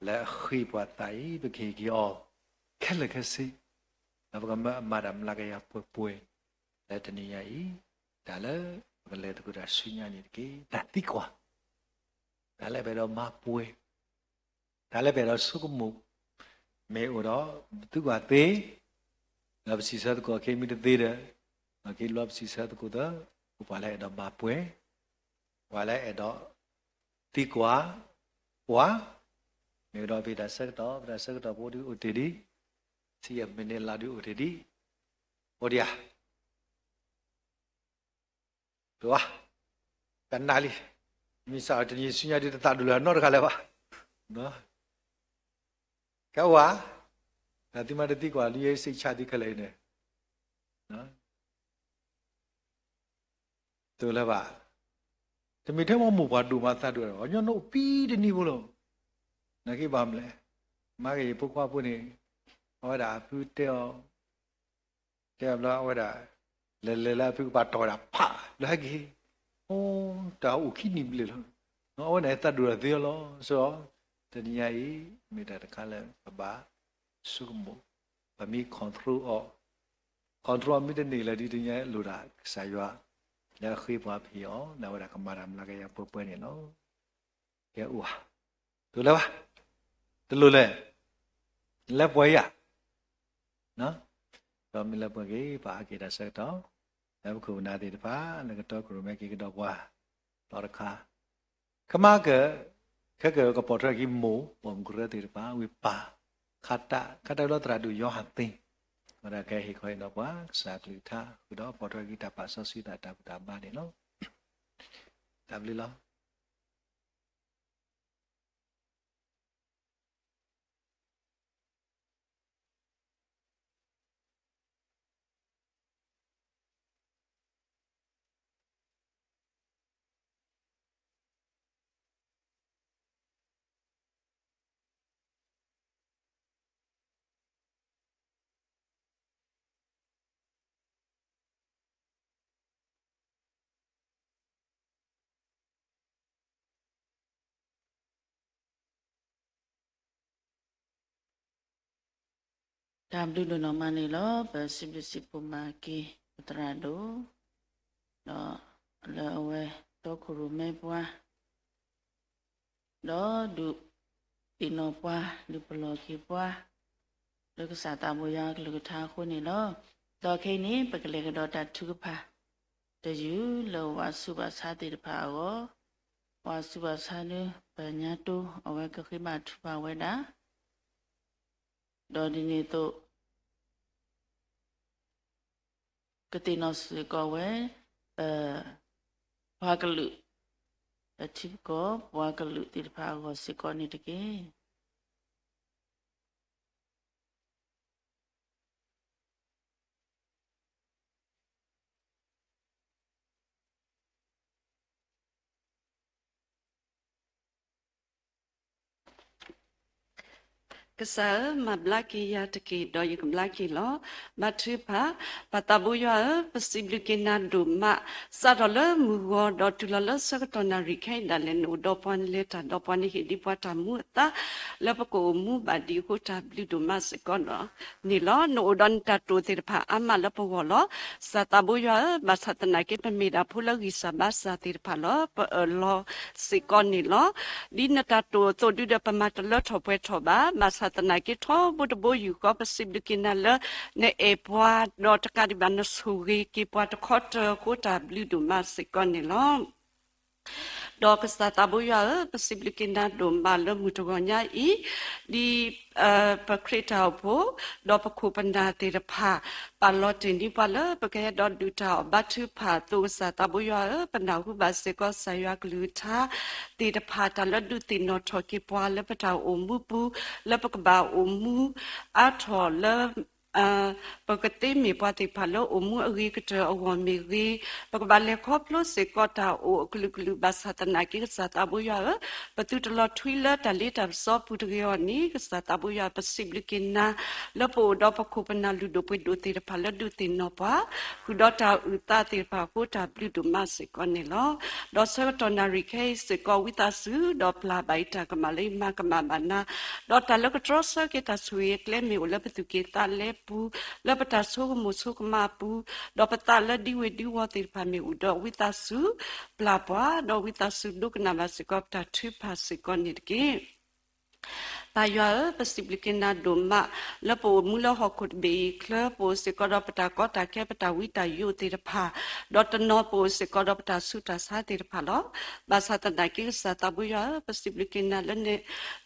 လၢအဃ့ပှၤသးအံၤ ပကဟ့ၣ်က့ၤအီၤ ခဲလၢာ်ခဲဆ့, ဒီးပကမၢအမၤတၢ်မျးကယၤပှဲၤပှဲၤ လၢတနံၤညါအံၤ, တၢ်လၢပကလဲၤသကိးတၢ်ဆူညါန့ၣ်တက့ၢ်. တၢ်သံကွၢ်, တၢ်လၢပအဲၣ်ဒိးမၤပှဲၤ, တၢ်လၢပအဲၣ်ဒိးဆိကမိၣ်, မ့ၢ်အိၣ်ဒီးပသံကွၢ်သ့, ဒီးပစံးဆၢသကိး ခဲမံတသ့ဒီး, ဒီးက့ၤဘျီပစံးဆၢသကိးသၢ, အိၣ်ပှၤလၢအဲၣ်ဒိးမၤပှဲၤ, ပှၤလၢအဲၣ်ဒိးသံကွၢ်, ပှၤ, မ့ၢ်အိၣ်ဒီးပတၢ်ဆၢကတီၢ်, ပတၢ်ဆၢကတီၢ်ဖိဒုးအိၣ်တ့ၢ်ဒံး, ဆံယဲၢ်မံးနံးလၢဒုးအိၣ်တ့ၢ်ဒံး, အိၣ်ဒံးဧါ ပဝါ, ကနၣ်လံ, မ့ၢ်စးအီၤတနံၤဆူညါဒုးတသးဒိၣ်လၢၤနီတဂၤလၢၤဘၣ်. ကဲဝါ, တၢ်သုမၤတသံကွၢ် လၢယဲစံးဆၢသုခဲလၢာ်အံၤန့ၣ်, တလၢၤဘၣ်, တမ့ၢ်ထဲမ့ၢ်မိၢ်ပှၢ်ဒိၣ်မးသးဒိၣ်ဒီး ညီနုၢ်အိၣ်ပံတနံၤဖိလီၤ. နာ်က့ဘၣ်မလဲၣ်, မၤက့ၤယဖိခွါဖိန့ၣ်, အဝဲဒၣ်အဖုတဲအီၤ, တဲအီၤဘျီအဝဲဒၣ် လဲၤလဲၤလၢအဖုကပၤတီၢ်ဝဲဒၣ်ဖး ဘျီဟဲက့ၤ, အိၣ်တၢ်အိၣ်ခံနံၤဘျဲၣ်လီၤ. အဝဲန့ၣ်သးဒိၣ်ဒီးသ့အီၤလီၤ. ဆိ, တနံၤညါအံၤ မ့ၢ်တၢ်တခါလၢပဘၣ်ဆိကမိၣ်, ပမ့ၢ် control အီၤ, control အီၤမ့ၢ်တန့ၢ်လၢၤဒ်တနံၤညါ လိၣ်ဒၣ်ကစၢ်ယွၤ လၢအဃ့ပှၤဖံးအီၤ လၢအဝဲဒၣ်ကမၤတၢ်မျးကယၤပှဲၤပှဲၤန့ၣ်လီၤ. ကဲအိၣ်ဧါ, တလိၣ်လၢၤဘၣ်, တလိၣ်လဲၣ်, လဲၤပှဲၤယၤ ဒီးမ့ၢ်လၢပှဲၤက့ၤ ပှၤဟဲက့ၤတၢ်ဆၢကတီၢ်, လၢပခိၣ်ပနၢ်သ့ၣ်တဖၣ် လၢကတီခိၣ်ရိၣ်မဲက့ၤကဒီးပှၤ ဒီးတခါ, ကမၤက, ခဲကကပီၣ်ထွဲက့ၤမိၢ် ပိာ်မုၣ်ကရၢသ့ၣ်တဖၣ် ဝံၢ်ပၢ်, ခးတၢ်, ခးတၢ်လၢသရၣ်ဒိၣ်ယီၤဟၣ်သ့, ဝဲဒၣ်ကဟ့ၣ်ခီဟ့ၣ်နီၤပှၤ ကစၢ်ကလုၢ်ကထါ ဃုာ်ဒီးပီၣ်ထွဲက့ၤတၢ်ပာ်စီဆှံသးတၢ်ဘူၣ်တၢ်ဘါန့ၣ်လီၤ. တၢ်ဘျုးလီၤ. တၢ်ဘျုးဒိၣ်နီၢ်မးန့ၣ်လီၤ. ပစံးဘျုးစံးဖှိၣ်မၤက့ၤ ပသရၣ်ဒိၣ်, ဒီးလၢအဝဲတီခိၣ်ရိၣ်မဲပှၤ ဒီးဒုးသ့ၣ်နီၣ်ပှၤ ဒုးပလီၢ်က့ၤပှၤ လၢကစၢ်သးဘိယွၤအကလုၢ်ကထါအဃိန့ၣ်လီၤ. ဒီးခဲအံၤန့ၣ် ပကလဲၤကဒီးတၢ်ထုကဖၣ်တယုၢ်လၢဝၤဆူးဝၤဆါသ့ၣ်တဖၣ်အဂီၢ်, ဝၤဆူးဝၤဆါဒုး ပညါတိ အဝဲကဃ့ဘါထုကဖၣ်ဝဲဒၣ်, ဒီးဒ်န့ၣ်အသိး ကသ့ၣ်နီၣ်စ့ၢ်ကီးဝဲ ပ ပှၤကလုာ်, ပထံပကီၢ်ပှၤကလုာ်သ့ၣ်တဖၣ်အဂီၢ်စ့ၢ်ကီးန့ၣ်တက့ၢ်. ကစၢ်ဧၢ, မၤဘျါက့ၤယၤတက့ၢ်, ဒီးယကဘျါက့ၤလီၤ. ဘါထုကဖၣ်, ပၢ်သးဘိယွၤဧၢ, ပစံးဘျုးက့ၤနၤဒိၣ်မး, စးထီၣ်လၢမုၢ်ဂီၤ ဒီးတုၤလီၤလၢဆၢကတီၢ်နၣ်ရံၣ်ခဲအံၤဒၣ်လဲာ် နအိၣ်ဒီးပှၤ နလဲၤတၢ်ဒီးပှၤ နဟ့ၣ်ဒံးပှၤတၢ်မူအသါ လၢပကအိၣ်မူဘၣ်ဒံးအဃိ တၢ်ဘျုးဒိၣ်မးစ့ၢ်ကီးန့ၣ်လီၤ. နအိၣ်ဒီးနတၢ်တိာ်သ့ၣ်တဖၣ်အါမးလၢပဂီၢ်လီၤ. ကစၢ်သးဘိယွၤဧၢ, ဘၣ်ဆၣ်သနာ်က့ ပမ့ၢ်ဒၣ်ဖိလၢဂံၢ်စၢ်ဘါစၢ်သ့ၣ်တဖၣ်လီၤ. ပအၢၣ်လီၤစ့ၢ်ကီးန့ၣ်လီၤ. ဒ်နတၢ်တိာ်အသိးဒုဒီး ပမၤတလၢထီၣ်ပှဲၤထီၣ်ဘၣ်. ဘၣ်ဆၣ်သနာ်က့ ထီဘိတဘိယူၢ်ဃီ ပစံးဘျုးက့ၤနၤလၢ နအဲၣ်ပှၤ ဒီးတကးဒံးဘၣ် နဆိၣ်ဂ့ၤက့ၤပှၤတခီတၢၤအဃိ တၢ်ဘျုးဒိၣ်မးစ့ၢ်ကီးန့ၣ်လီၤ. ဒီးကစၢ်သးဘိယွၤဧၢ, ပစံးဘျုးက့ၤနၤဒိၣ်မးလၢမုၢ်တဂီၤညါအံၤ, ဒ် ပခရံာ်တၢ်အိၣ်ဖှိၣ် ဒီးပခိၣ်ပနၢ်သ့ၣ်တဖၣ် ပာ်လီၤတ့ၢ်န့ၢ်ပှၤလၢ ပကဟဲဒီးဒုးတၢ်အီၣ်ဘါထုကဖၣ်အသိး ကစၢ်သးဘိယွၤဧၢ, ပနၢ်ဟူဘၣ်စ့ၢ်ကီး ကစၢ်ယွၤကလုၢ်ကထါသ့ၣ်တဖၣ် တၢ်လၢဒုးသ့ၣ်နီၣ်ထီၣ်က့ၤပှၤလၢပတၢ်အိၣ်မူပူၤ လၢပကဘၣ်အိၣ်မူအါထီၣ်လၢ ပကသ့မ့ၢ်ပှၤသ့ၣ်တဖၣ်လၢအိၣ်မူအဂ့ၤကတၢၢ်အဂီၢ်မ့ၢ်ဂ့ၤ, ပကဘၣ်လဲၤခီဖျိစ့ၢ်ကီးတၢ်အိၣ်အကလုာ်ကလုာ် ဘၣ်ဆၣ်သနာ်က့ ကစၢ်သးဘိယွၤဧၢ, ပသုတလီၤထွံလၢတၢ်လ့တၢ်ပစီပူၤတဂ့ၤအီၤန့ၣ် ကစၢ်သးဘိယွၤ ပစံးဘျုးက့ၤနၤ လၢပအိၣ်ဒီးပခိၣ်ပနၢ်လုၢ်ဒိၣ်ပှ့ၤဒိၣ်သ့ၣ်တဖၣ်လၢဒုးသ့ၣ်နီၣ်ပှၤ ဃုာ်ဒီးတၢ်အုၣ်သးသ့ၣ်တဖၣ်အဃိ တၢ်ဘျုးဒိၣ်မးစ့ၢ်ကီးန့ၣ်လီၤ. ဒီးဆၢကတီၢ်နၣ်ရံၣ်ခဲအံၤစ့ၢ်ကီး ဝံသးစူၤ ဒီးပျၢ်ဘၣ်အံၤတၢ်ကမၣ်လၢယမၤကမၣ်ဘၣ်နၤ, ဒီးတၢ်လၢကတြီဆၢက့ၤတၢ်ဆိၣ်ဂ့ၤအကျဲမ့ၢ်အိၣ်လၢပသူၣ်ကံၢ်သးလဲပူၤ, လၢပတၢ်ဆိကမိၣ်ဆိကမးအပူၤ, ဒီးပသးလၢဒံဝ့ၤဒံဝီၤသ့ၣ်တဖၣ်မ့ၢ်အိၣ်ဒီး ဝံသးစူၤပျၢ်ပှၤ, ဒီးဝံသးစူၤဒိကနၣ်ဘၣ်စ့ၢ်ကီးပတၢ်ထုကဖၣ်စ့ၢ်ကီးန့ၣ်တက့ၢ်. ပၢ်ယွၤဧၢ, ပစံးဘျုးက့ၤနၤဒိၣ်မး လၢပအိၣ်မူလၢဟီၣ်ခိၣ်တဘ့ၣ်အံၤအချၢ ပအိၣ်စ့ၢ်ကီးဒီးပတၢ်ကီတၢ်ခဲ ပတၢ်ဝံတၢ်ယိးသ့ၣ်တဖၣ်, ဒီးတနီၤပအိၣ်စ့ၢ်ကီးဒီးပတၢ်ဆူးတၢ်ဆါသ့ၣ်တဖၣ်လီၤ. ဘၣ်ဆၣ်သနာ်က့ ကစၢ်သးဘိယွၤဧၢ, ပစံးဘျုးက့ၤနၤလၢ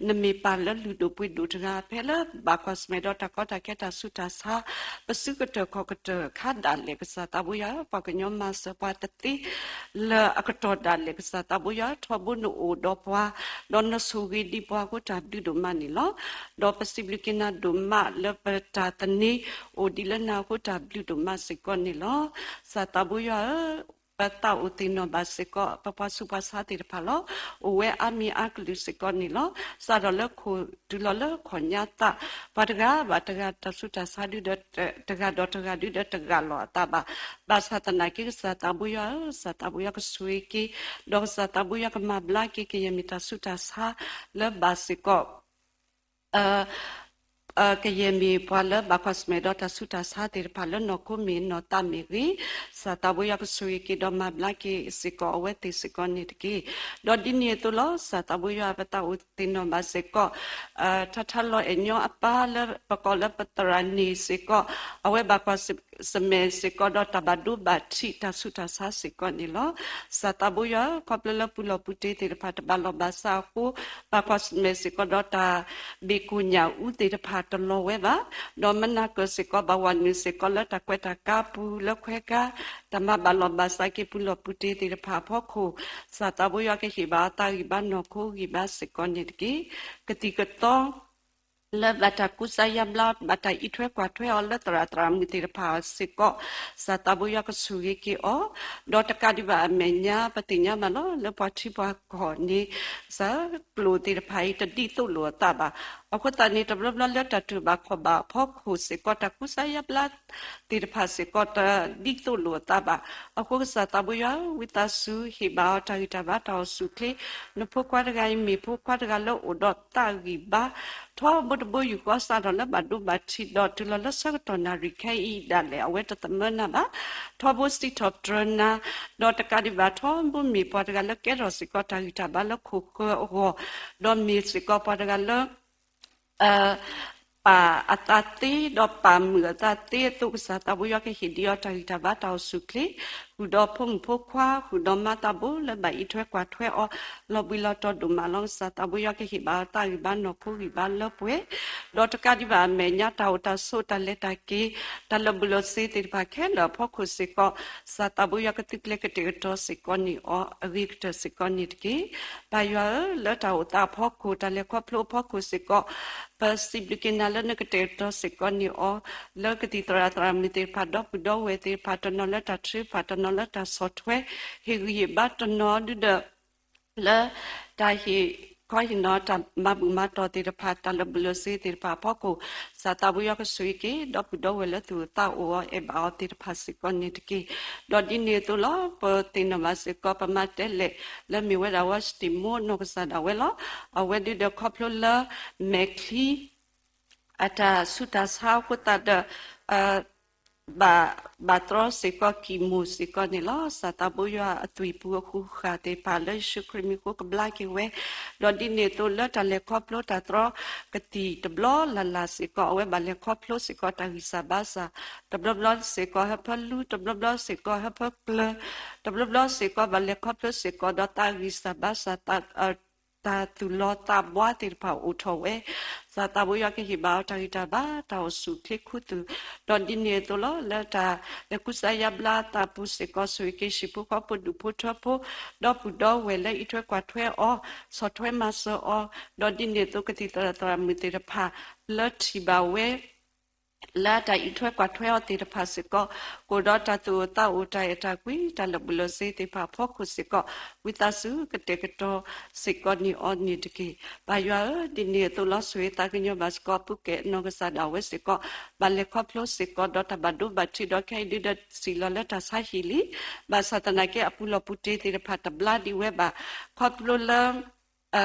နမ့ၢ်ပၢ်လၢလုၢ်ဒိၣ်ပှ့ၤဒိၣ်တဂၤ ဖဲလၢဘၣ်ကွၢ်ဆၢၣ်မဲာ်ဒီးတၢ်ကီတၢ်ခဲတၢ်ဆူးတၢ်ဆါ ပစုကတၢၢ်ခီၣ်ကတၢၢ်အခါဒၣ်လဲာ် ကစၢ်သးဘိယွၤဧၢ, ပှၤကညီမၤစၢၤပှၤတသ့လၢၤအကတီၢ်ဒၣ်လဲာ် ကစၢ်သးဘိယွၤ ထီဘိနအိၣ်ဒီးပှၤ, ဒီးနဆိၣ်ဂ့ၤဒံးပှၤအဃိ တၢ်ဘျုးဒိၣ်မးန့ၣ်လီၤ. ဒီးပစံးဘျုးက့ၤနၤဒိၣ်မးလၢပတၢ်သန့ၤအိၣ်ဒံးလၢနၤအဃိ တၢ်ဘျုးဒိၣ်မးစ့ၢ်ကီးန့ၣ်လီၤ. ကစၢ်သးဘိယွၤဧၢ, ပသးအိၣ်သ့ၣ်နီၣ်ဘၣ်စ့ၢ်ကီး ပပှၤဆူးပှၤဆါသ့ၣ်တဖၣ်လီၤ. အိၣ်ဝဲအါမံၤအါကလုာ်စ့ၢ်ကီးန့ၣ်လီၤ. စးထီၣ်လၢခိၣ်တုၤလီၤလၢခီၣ်ညါသး, ပှၤတဂၤဘၣ်တဂၤတၢ်ဆူးတၢ်ဆါဒုဒီး တဂၤဒီးတဂၤဒုဒီးတဂၤလီၤအသးဘၣ်. ဘၣ်ဆၣ်သနာ်က့ ကစၢ်သးဘိယွၤဧၢ, ကစၢ်သးဘိယွၤကဆိၣ်ဂ့ၤက့ၤ, ဒီးကစၢ်သးဘိယွၤကမၤဘျါက့ၤ ကယဲၢ်မ့ၢ်တၢ်ဆူးတၢ်ဆါလၢဘၣ်စ့ၢ်ကီး ကယဲၢ်မ့ၢ်ပှၤလၢဘၣ်ကွၢ်ဆၢၣ်မဲာ်ဒီးတၢ်ဆူးတၢ်ဆါသ့ၣ်တဖၣ်လၢနီၢ်ခိမ့ၢ်နီၢ်သးမ့ၢ်ဂ့ၤ, ကစၢ်သးဘိယွၤကဆိၣ်ဂ့ၤက့ၤဒီးမၤဘျါက့ၤစ့ၢ်ကီးအဝဲသ့ၣ်စ့ၢ်ကီးန့ၣ်တက့ၢ်. ဒီးဒ်န့ၣ်အသိးလီၤ, ကစၢ်သးဘိယွၤပသးအိၣ်သ့ၣ်နီၣ်ဘၣ်စ့ၢ်ကီး ထါထါလီၤအဲၣ်ညီအပၢ်လၢပကိးလၢ ပသရၣ်န့ၢ်စ့ၢ်ကီး, အဝဲဘၣ်ကွၢ်ဆၢၣ်မဲာ်စ့ၢ်ကီးဒီးတၢ်ဘၣ်ဒိဘၣ်ထံးတၢ်ဆူးတၢ်ဆါစ့ၢ်ကီးန့ၣ်လီၤ. ကစၢ်သးဘိယွၤ ခီဖျိလၢပူၤလီၢ်ပူၤတ့သ့ၣ်တဖၣ်တဘၣ်လီၢ်ဘၣ်စးအဃိ, ဘၣ်ကွၢ်ဆၢၣ်မဲာ်စ့ၢ်ကီးဒီးတၢ်ဘ့ၣ်ကိၣ်ညၣ်အူသ့ၣ်တဖၣ်တလီၤဝဲဘၣ်, ဒီးမနၤကၢၢ်စ့ၢ်ကီးဘၣ်ဝးနုာ်စ့ၢ်ကီးလၢတၢ်ကွဲးတၢ်ကါပူၤလၢခွဲးကါ, တၢ်မၤဘၣ်လီၢ်ဘၣ်စးက့ၤပူၤလီၢ်ပူၤတ့သ့ၣ်တဖၣ်အဖီခိၣ်, ကစၢ်သးဘိယွၤကဟ့ၣ်ဘၣ်အီၤသးဂံၢ်ဘါနီၢ်ခိဂံၢ်ဘါစ့ၢ်ကီးန့ၣ်တက့ၢ်. ကသံၣ်ကသီ လၢဘၣ်တၢ်ကူစါယါဘျါ ဘၣ်တၢ်အံးထွဲကွၢ်ထွဲအီၤလၢသရၣ်သရၣ်မုၣ်သ့ၣ်တဖၣ်စ့ၢ်ကီး, ကစၢ်သးဘိယွၤကဆိၣ်ဂ့ၤက့ၤအီၤ, ဒီးတကးဒံးဘၣ်အမဲာ်ညါ ပသ့ၣ်ညါဘၣ်လီၤ လၢပှၤထံပှၤကီၢ်န့ၣ် စၢကျိာ်သ့ၣ်တဖၣ်အံၤ တဒ်သိးလိာ်အသးဘၣ်. အဃိသတးန့ၣ် တဘျီဘျီလၢတၢ်တူၢ်ဘၣ်ခီၣ်ဘၣ်အဖီခိၣ်စ့ၢ်ကီး တၢ်ကူစါယါဘျါသ့ၣ်တဖၣ်စ့ၢ်ကီး တဒ်သိးလိာ်အသးဘၣ်. အဃိကစၢ်သးဘိယွၤဧၢ, ဝံသးစူၤဟ့ၣ်ဘၣ်အီၤတၢ်ဂံၢ်တၢ်ဘါတၢ်အိၣ်ဆူၣ်အိၣ်ချ့, နဖိခွါတဂၤအံၤမ့ၢ်ဖိခွါတဂၤလၢအိၣ်ဒီးသးဂံၢ်ဘါ ထီဘိတဘိယူၢ်ဃီ စးထီၣ်လၢဘၣ်ဒိဘၣ်ထံးဒီးတုၤလီၤလၢဆၢကတီၢ်နၣ်ရံၣ်ခဲအံၤဒၣ်လဲာ် အဝဲတသမၢနၤဘၣ်. ထီဘိစံးထီၣ်ပတြၢၤနၤ, ဒီးတကးဒံးဘၣ် ထီဘိမ့ၢ်ပှၤတဂၤလၢကဲထီၣ်စ့ၢ်ကီးတၢ်ဂံၢ်တၢ်ဘါလၢခိၣ်ဃၢၤအဂီၢ်, ဒီးမ့ၢ်စ့ၢ်ကီးပှၤတဂၤလၢ ပာ်အသးသ့ ဒီးပာ်မုာ်အသးသ့အသိး ကစၢ်သးဘိယွၤကဟ့ၣ်ဒံးအီၤတၢ်ဂံၢ်တၢ်ဘါတၢ်အိၣ်ဆူၣ်အိၣ်ချ့, ဃုာ်ဒီးဖိမုၣ်ဖိခွါ ဃုာ်ဒီးမါသးဘိလၢဘၣ်အံးထွဲကွၢ်ထွဲအီၤ လီၤဘှံးလီၤတီၤဒိၣ်မးလီၤ. ကစၢ်သးဘိယွၤကဟ့ၣ်ဘၣ်အီၤသးဂံၢ်ဘါနီၢ်ခိဂံၢ်ဘါလၢပှဲၤ, ဒီးတကးဒံးဘၣ်အမဲာ်ညါတၢ်အိၣ်တၢ်ဆိးတၢ်လဲၤတၢ်က့ၤ တၢ်လၢာ်ဘူၣ်လၢာ်စ့သ့ၣ်တဖၣ်ခဲလၢာ်အဖီခိၣ်စ့ၢ်ကီး ကစၢ်သးဘိယွၤကသုးကျဲၤကတဲာ်ကတီၤစ့ၢ်ကီးန့ၢ်အီၤအဂ့ၤကတၢၢ်စ့ၢ်ကီးန့ၣ်တက့ၢ်. ပၢ်ယွၤဧၢ, လၢတၢ်အိၣ်သးအဖီခိၣ် တၢ်လဲၤခီဖျိအဖီခိၣ်စ့ၢ်ကီး ပစံးဘျုးက့ၤနၤလၢနကတဲာ်ကတီၤစ့ၢ်ကီးန့ၢ်အီၤ လၢကသံၣ်သရၣ်သရၣ်မုၣ်သ့ၣ်တဖၣ် ဒီပုၢ်ဒီဝဲၢ်သ့ၣ်တဖၣ် တနီၤလၢတၢ်ထုကဖၣ် တနီၤလၢတၢ်ဆီၣ်ထွဲ ဟ့ၣ်ဂံၢ်ဟ့ၣ်ဘါ တနီၤဒုဒီး လၢတၢ်ဟ့ၣ်ခီဟ့ၣ်နီၤ တၢ်မၤဘူၣ်မၤတီၢ်သ့ၣ်တဖၣ် တၢ်လၢာ်ဘူၣ်လၢာ်စ့သ့ၣ်တဖၣ်အဖီခိၣ် ကစၢ်သးဘိယွၤကဆိၣ်ဂ့ၤက့ၤ ဒီပုၢ်ဒီဝဲၢ်လၢသူၣ်အိၣ်သးအိၣ်အီၤ အဲၣ်ဘၣ်အီၤသ့ၣ်တဖၣ်စ့ၢ်ကီးန့ၣ်တက့ၢ်. ဒီးဒ်န့ၣ်အသိးလီၤ ပသ့ၣ်နီၣ်ဘၣ်စ့ၢ်ကီး ပမၤတဲလဲၣ် လၢမ့ၢ်ဝဲဒၣ်ဝါစတံးမိၢ်နီၢ်ကစၢ်ဒၣ်ဝဲလီၤ. အဝဲဒုဒီးခီဖျိလၢ မဲာ်ချံ အတၢ်ဆူးတၢ်ဆါအဃိသတးဒီး ဘၣ် ဘၣ်တြီစ့ၢ်ကီးကံၢ်မိၢ်စ့ၢ်ကီးန့ၣ်လီၤ. ကစၢ်သးဘိယွၤအသွံၣ်ပူၤအဃုာ်ဃာ်သ့ၣ်တဖၣ်လၢယ့ၣ်ၡူးခရံာ်မံၤအဃိကဘျါက့ၤဝဲ, ဒီးဒ်န့ၣ်အသိးလၢတၢ်လဲၤခီဖျိတၢ်တြီကသံၣ်တဘျီလၢ်လၢ်စ့ၢ်ကီး အဝဲဘၣ်လဲၤခီဖျိစ့ၢ်ကီးတၢ်ဂံၢ်စၢ်ဘါစၢ်, တဘျီဘျီစ့ၢ်ကီးဟၢဖၢလူ တဘျီဘျီစ့ၢ်ကီးဟၢဖၢကျၢၤ, တဘျီဘျီစ့ၢ်ကီးဘၣ်လဲၤခီဖျိစ့ၢ်ကီးဒီးတၢ်ဂံၢ်စၢ်ဘါစၢ် တၢ်သူၣ်လီၤသးဘှါသ့ၣ်တဖၣ်အိၣ်ထီၣ်ဝဲ, ကစၢ်သးဘိယွၤကဟ့ၣ်ဘၣ်အီၤတၢ်ဂံၢ်တၢ်ဘါ တၢ်အိၣ်ဆူၣ်အိၣ်ချ့ခူသူၣ်, ဒီးဒ်န့ၣ်အသိးလီၤ လၢတၢ်လဲၤကူစါယါဘျါအသးပူၤစ့ၢ်ကီး ဆိၣ်ဂ့ၤက့ၤဟံၣ်ဖိဃီဖိဒူၣ်ဖိထၢဖိ ဒီပုၢ်ဒီဝဲၢ်လၢအံးထွဲကွၢ်ထွဲအီၤ ဆီၣ်ထွဲမၤစၢၤအီၤ, ဒီးဒ်န့ၣ်အသိးကသံၣ်သရၣ်သရၣ်မုၣ်သ့ၣ်တဖၣ် လၢထံၣ်ဘၣ်ဝဲ လၢတၢ်အံးထွဲကွၢ်ထွဲအီၤသ့ၣ်တဖၣ်စ့ၢ်ကီး ကအိၣ်ဒီးတၢ်သူၣ်အိၣ်သးအိၣ် တၢ်အဲၣ်တၢ်ကွံ တၢ်လၢာ်ဘူၣ်လၢာ်စ့သ့ၣ်တဖၣ်အဖီခိၣ်စ့ၢ်ကီး ဝံသးစူၤကတဲာ်ကတီၤစ့ၢ်ကီးန့ၢ်အီၤန့ၣ်တက့ၢ်. ပၢ်ယွၤဧၢ, ဒ်န့ၣ်အသိးလီၤ ဆိၣ်ဂ့ၤသးကညီၤဘၣ်စ့ၢ်ကီး ပုၢ်ကဲနီၢ်ကစၢ်ဒၣ်ဝဲစ့ၢ်ကီး ဘၣ်လဲၤခီဖျိစ့ၢ်ကီးဒီးတၢ်ဘၣ်ဒိဘၣ်ထံးဒီးခဲအံၤဒုဒီးစံၣ်လီၤလၢတၢ်ဆါဟံၣ်လံ, ဘၣ်ဆၣ်သနာ်က့အပူၤလီၢ်ပူၤတ့သ့ၣ်တဖၣ်တဘျါဒံးဝဲဘၣ်, ခီဖျိလၢ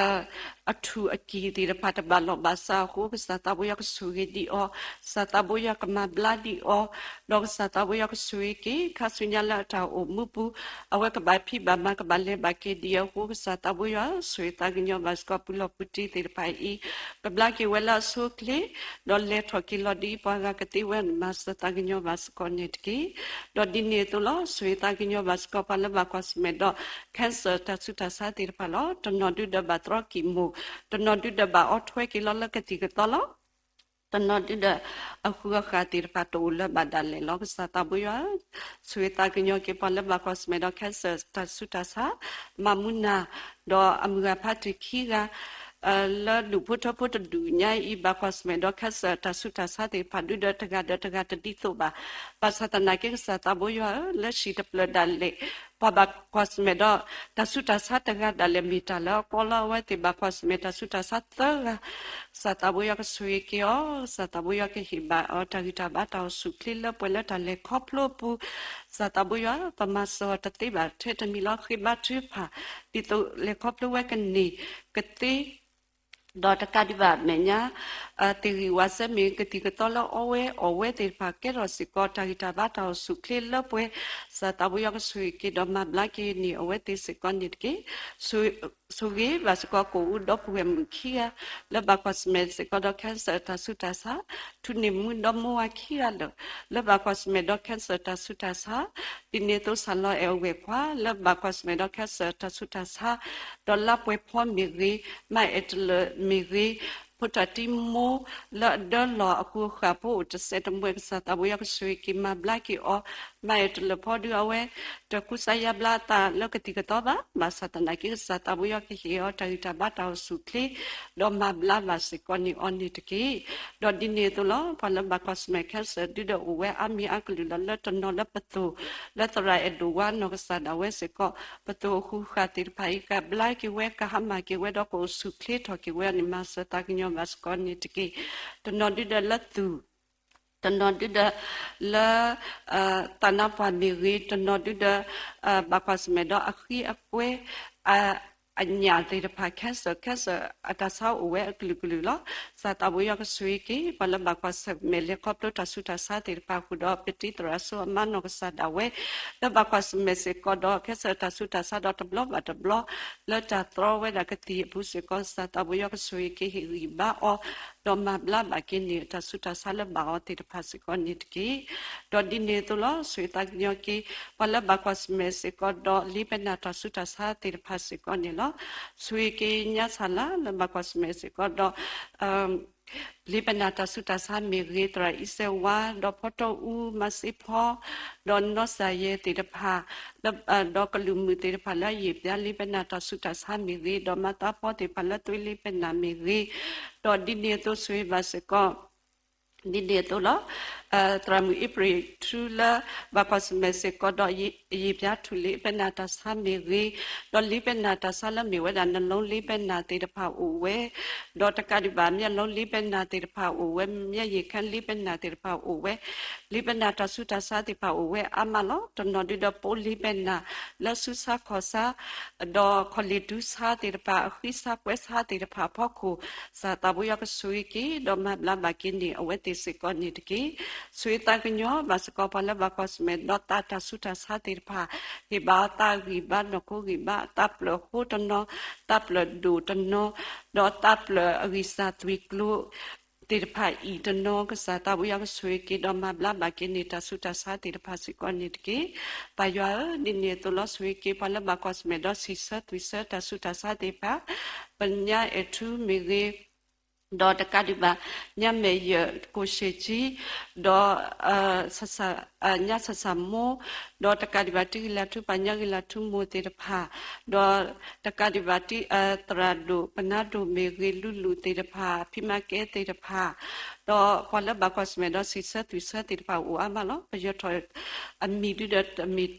အထူၣ်အကံၢ်သ့ၣ်တဖၣ်တဘၣ်လီၢ်ဘၣ်စးအဃိ ကစၢ်သးဘိယွၤကဆိၣ်ဂ့ၤဒံးအီၤ, ကစၢ်သးဘိယွၤကမၤဘျါဒံးအီၤ, ဒီးကစၢ်သးဘိယွၤကဆိၣ်ဂ့ၤက့ၤ ခါဆူညါလၢအတၢ်အိၣ်မူပူၤ အဝဲကဘၣ်ဖံးဘၣ်မၤ ကဘၣ်လဲၤဘၣ်က့ၤဒံးအဃိ ကစၢ်သးဘိယွၤ ဆိၣ်ဂ့ၤသးကညီၤဘၣ်စ့ၢ်ကီး ပူၤလီၢ်ပူၤတ့သ့ၣ်တဖၣ်အံၤ ကဘျါက့ၤဝဲလၢအဆိအချ့ ဒီးလဲၤထီၣ်က့ၤလီၤဒ်ပှၤဂၤကသ့ဝဲမၤစၢၤသးကညီၤဘၣ်စ့ၢ်ကီးန့ၣ်တက့ၢ်. ဒီးဒ်န့ၣ်အသိးလီၤ ဆိၣ်ဂ့ၤသးကညီၤဘၣ်စ့ၢ်ကီး ပှၤလၢဘၣ်ကွၢ်ဆၢၣ်မဲာ်ဒီး cancer တၢ်ဆူးတၢ်ဆါသ့ၣ်တဖၣ်လီၤ. တနီၤဒုဒီးဘၣ်တြီကံၢ်မိၢ်, တနီၤဒုဒီးဘၣ်အီထွဲက့ၤလီၤလၢကသံၣ်ကသီလီၤ. တနီၤဒုဒီးအဃုအဃာ်သ့ၣ်တဖၣ်တအိၣ်လၢၤဘၣ်ဒၣ်လဲာ်လီၤ. ကစၢ်သးဘိယွၤ ဆိၣ်ဂ့ၤသးကညီၤက့ၤပှၤလၢဘၣ်ကွၢ်ဆၢၣ်မဲာ်ဒီး cancer တၢ်ဆူးတၢ်ဆါ မၤမူနၤ ဒီးအမုၢ်ဂၤဖးတံၢ်ခံဂၤ လၢဒူၣ်ဖိထၢဖိတဒူၣ်ညါအံၤ ဘၣ်ကွၢ်ဆၢၣ်မဲာ်ဒီး cancer တၢ်ဆူးတၢ်ဆါသ့ၣ်တဖၣ်ဒုဒီးတဂၤဒီးတဂၤတဒ်သိးဘၣ်. ဘၣ်ဆၣ်သနာ်က့ ကစၢ်သးဘိယွၤဧၢ, လၢဟံၣ်တဖျၢၣ်ဒၣ်လဲာ် ပှၤဘၣ်ကွၢ်ဆၢၣ်မဲာ်ဒီး တၢ်ဆူးတၢ်ဆါတဂၤဒၣ်လဲာ်မ့ၢ်တၢ်လၢအကီလီၤ. အဝဲသ့ၣ်ဘၣ်ကွၢ်ဆၢၣ်မဲာ်တၢ်ဆူးတၢ်ဆါသၢဂၤ, ကစၢ်သးဘိယွၤကဆိၣ်ဂ့ၤက့ၤအီၤ, ကစၢ်သးဘိယွၤကဟ့ၣ်ဘၣ်အီၤတၢ်ဂံၢ်တၢ်ဘါတၢ်အိၣ်ဆူၣ်ချ့လၢပှဲၤလၢတၢ်လဲၤခီဖျိအပူၤ, ကစၢ်သးဘိယွၤ ပမၤစၢၤအီၤတသ့ဘၣ်ထဲတမံၤလီၤ. ဃ့ဘါထုကဖၣ် ဒ်သိးလဲၤခီဖျိဝဲကန့ၢ် ကသ့ ဒီးတကးဒံးဘၣ်မဲာ်ညါ သ့ၣ်ဂံၢ်ဝးစဲမ့ၢ်ဂ့ၤ ကသံၣ်ကသီလၢအီဝဲအီဝဲသ့ၣ်တဖၣ် ကဲထီၣ်စ့ၢ်ကီးတၢ်ဂံၢ်တၢ်ဘါတၢ်အိၣ်ဆူၣ်ချ့လၢပှဲၤ, ကစၢ်သးဘိယွၤကဆိၣ်ဂ့ၤက့ၤဒီးမၤဘျါက့ၤန့ၢ်အဝဲသ့ၣ်စ့ၢ်ကီးန့ၣ်တက့ၢ်. ဆိၣ်ဂ့ၤဘၣ်စ့ၢ်ကီးကအိၣ်ဒီပုၢ်ဝဲၢ်မုၣ်ခံဂၤ လၢဘၣ်ကွၢ်ဆၢၣ်မဲာ်စ့ၢ်ကီးဒီး cancer တၢ်ဆူးတၢ်ဆါ, ထူန့ၢ်မူဒီမါဝၤခံဂၤလၢာ် လၢဘၣ်ကွၢ်ဆၢၣ်မဲာ်ဒီး cancer တၢ်ဆူးတၢ်ဆါ, ဒ်န့ၣ်အသိး စၢ်လီၤအဲၣ်အဝဲၢ်ခွါ လၢဘၣ်ကွၢ်ဆၢၣ်မဲာ်ဒီး cancer တၢ်ဆူးတၢ်ဆါ, ဒီးလါပှဲၤဖီမ့ၢ်ဂ့ၤ, မါအဲၣ်တလၢာ်မ့ၢ်ဂ့ၤ, ဖိတၢ်တံမိ လၢအဒၢလီၤအကူအဃၣ်ဖိအိၣ်တစဲးတမှဲၤ ကစၢ်သးဘိယွၤကဆိၣ်ဂ့ၤက့ၤမၤဘျါက့ၤအီၤ, မါအဲၣ်တလၢာ်ဖီဒုအဝဲ တကူစါယါဘျါအသးလၢကသံၣ်ကသီဘၣ်, ဘၣ်ဆၣ်သနာ်က့ ကစၢ်သးဘိယွၤကဟ့ၣ်အီၤတၢ်ဂံၢ်တၢ်ဘါတၢ်အိၣ်ဆူၣ်ချ့ ဒီးမၤဘျါဘၣ်စ့ၢ်ကီးန့ၢ်အီၤန့ၣ်တက့ၢ်. ဒီးဒ်န့ၣ်အသိးလီၤ ပှၤလၢဘၣ်ကွၢ်ဆၢၣ်မဲာ် cancer ဒုဒီးအိၣ်ဝဲအါမံၤအါကလုာ်လီၤ လၢတနီၤလၢပသိၣ် လၢသရၣ်အဲၣ်ဒိၣ်ဝါနီၢ်ကစၢ်ဒၣ်ဝဲစ့ၢ်ကီး ပသိၣ်အဃူဃာ်သ့ၣ်တဖၣ်အံၤ ကဘျါက့ၤဝဲ ကဟါမၢ်က့ၤဝဲဒီး ကအိၣ်ဆူၣ်ချ့ထီၣ်က့ၤဝဲန့ၣ် မၤစၢၤသးကညီၤဘၣ်စ့ၢ်ကီးန့ၣ်တက့ၢ်. တနီၤဒုဒီးလၢသူၣ် တနီၤဒုဒီးလၢ သးနါပှၢ်မ့ၢ်ဂ့ၤ, တနီၤဒုဒီး ဘၣ်ကွၢ်ဆၢၣ်မဲာ်ဒီးအဃံအကွဲ အညၣ်သ့ၣ်တဖၣ် cancer, cancer အတၢ်ဆါအိၣ်ဝဲအကလုာ်ကလုာ်လီၤ. ကစၢ်သးဘိယွၤကဆိၣ်ဂ့ၤက့ၤ ပှၤလၢဘၣ်ကွၢ်ဆၢၣ်မဲာ်လဲၤခီဖျိတၢ်ဆူးတၢ်ဆါသ့ၣ်တဖၣ်အဃိဒီး ပတံၤသရၣ်စိအမါနီၢ်ကစၢ်ဒၣ်ဝဲ လၢဘၣ်ကွၢ်ဆၢၣ်မဲာ်စ့ၢ်ကီးဒီး cancer တၢ်ဆူးတၢ်ဆါဒီးတဘျီဘၣ်တဘျီ လၢတၢ်တြီဝဲဒၣ်ကသံၣ်အပူၤစ့ၢ်ကီး ကစၢ်သးဘိယွၤကဆိၣ်ဂ့ၤက့ၤ ဟ့ၣ်ဂံၢ်ဘါအီၤ ဒီးမၤဘျါဘၣ်က့ၤန့ၢ် တၢ်ဆူးတၢ်ဆါလၢဘၣ်အီၤသ့ၣ်တဖၣ်စ့ၢ်ကီးန့ၣ်တက့ၢ်. ဒီးဒ်န့ၣ်အသိးလီၤ ဆိၣ်ဂ့ၤသးကညီၤက့ၤ ပှၤလၢဘၣ်ကွၢ်ဆၢၣ်မဲာ်စ့ၢ်ကီးဒီး လံာ်ပဲၢ်နၢ်တၢ်ဆူးတၢ်ဆါသ့ၣ်တဖၣ်စ့ၢ်ကီးန့ၣ်လီၤ. ဆိၣ်ဂ့ၤက့ၤညါဆၣ်လါ လၢဘၣ်ကွၢ်ဆၢၣ်မဲာ်စ့ၢ်ကီးဒီး လံာ်ပဲၢ်နၢ်တၢ်ဆူးတၢ်ဆါမ့ၢ်ဂ့ၤ, သရၣ်အံၤစဲးဝါ, ဒီးဖီတီအူ, မၤစ့ဖီ, ဒီးနီၢ်စၢ်ယဲၢ်သ့ၣ်တဖၣ်, ဒီးကလုာ်မုာ်သ့ၣ်တဖၣ်လၢအယံာ်ပျါလံာ်ပဲၢ်နၢ်တၢ်ဆူးတၢ်ဆါမ့ၢ်ဂ့ၤ, ဒီးမၤသးဖီသ့ၣ်တဖၣ်လၢသွ့လံာ်ပဲၢ်နၢ်မ့ၢ်ဂ့ၤ, ဒီးဒ်န့ၣ်အသိးဆိၣ်ဂ့ၤဘၣ်စ့ၢ်ကီး ဒ်န့ၣ်အသိးလီၤ. သရၣ်မုၣ်အ့ဖြ့ၣ်ထူလၢ ဘၣ်ကွၢ်ဆၢၣ်မဲာ်စ့ၢ်ကီးဒီး ယံာ်ပျါထူလံာ်ပဲၢ်နၢ်တၢ်ဆါမ့ၢ်ဂ့ၤ, ဒီးလံာ်ပဲၢ်နၢ်တၢ်ဆါလၢမ့ၢ်ဝဲဒၣ် နလီလံာ်ပဲၢ်နၢ်သ့ၣ်တဖၣ်အိၣ်ဝဲ, ဒီးတကးဒံးဘၣ် မျက်လုံးလံာ်ပဲၢ်နၢ်သ့ၣ်တဖၣ်အိၣ်ဝဲ, မျက်ရည်ခမ်းလံာ်ပဲၢ်နၢ်သ့ၣ်တဖၣ်အိၣ်ဝဲ, လံာ်ပဲၢ်နၢ်တၢ်ဆူးတၢ်ဆါသ့ၣ်တဖၣ်အိၣ်ဝဲအါမးလီၤ. တနီၤဒုဒီးပိလံာ်ပဲၢ်နၢ် လၢဆူးဆါခီၣ်ဆါ ဒီးခီၣ်လ့ၣ်ဒူဆါသ့ၣ်တဖၣ်, အဃံဆါကွဲဆါသ့ၣ်တဖၣ်အဖီခိၣ်, ကစၢ်သးဘိယွၤကဆိၣ်ဂ့ၤက့ၤ ဒီးမၤဘျါဘၣ်က့ၤန့ၢ်အဝဲသ့ၣ်စ့ၢ်ကီးန့ၣ်တက့ၢ်. ဆိၣ်ဂ့ၤသးကညီၤဘၣ်စ့ၢ်ကီး ပှၤလၢဘၣ်ကွၢ်ဆၢၣ်မဲာ်ဒီးသးတၢ်ဆူးတၢ်ဆါသ့ၣ်တဖၣ်, ဟ့ၣ်ဘၣ်အသးဂံၢ်ဘါ နီၢ်ခိဂံၢ်ဘါ, သးပျၢၢ်အဃိတနီၤ, သးပျၢၢ်ဒိၣ်တနီၤ, ဒီးသးပျၢၢ်အဂံၢ်စၢ်သွံၣ်ကျိၤ သ့ၣ်တဖၣ်အံၤတနီၤ, ကစၢ်သးဘိယွၤကဆိၣ်ဂ့ၤက့ၤ ဒီးမၤဘျါဘၣ်က့ၤန့ၢ် တၢ်ဆူးတၢ်ဆါသ့ၣ်တဖၣ်စ့ၢ်ကီးန့ၣ်တက့ၢ်. ပၢ်ယွၤဧၢ, ဒ်န့ၣ်အသိးလီၤ ဆိၣ်ဂ့ၤက့ၤ ပှၤလၢဘၣ်ကွၢ်ဆၢၣ်မဲာ်ဒီးစံးဆၢသွံၣ်ဆၢတၢ်ဆူးတၢ်ဆါသ့ၣ်တဖၣ်, ပညါအဲၣ်ထူမ့ၢ်ဂ့ၤ, ဒီးတကးဒံးဘၣ် ညါမဲာ်ယၢၢ်ကိၣ်ရှ့ၣ်ကၠံ, ဒီး ညါဆၣ်ဆၣ်မိၢ်, ဒီးတကးဒံးဘၣ် တံၤဂံၢ်လၢ်ထူပၢ် ညါဂံၢ်လၢ်ထူမိၢ်သ့ၣ်တဖၣ်, ဒီးတကးဒံးဘၣ် သရၣ်ဒိၣ် ပနါဒိၣ်မ့ၢ်ဂ့ၤ လူလူသ့ၣ်တဖၣ် ဖံမါကဲသ့ၣ်တဖၣ်, ဒီးပှၤလၢဘၣ်ကွၢ်ဆၢၣ်မဲာ်ဒီးစံးဆၢသွံၣ်ဆၢသ့ၣ်တဖၣ်အိၣ်အါမးလီၤ. ပယီၤထီၣ်အမံၤဒုဒီးတမ့ၢ်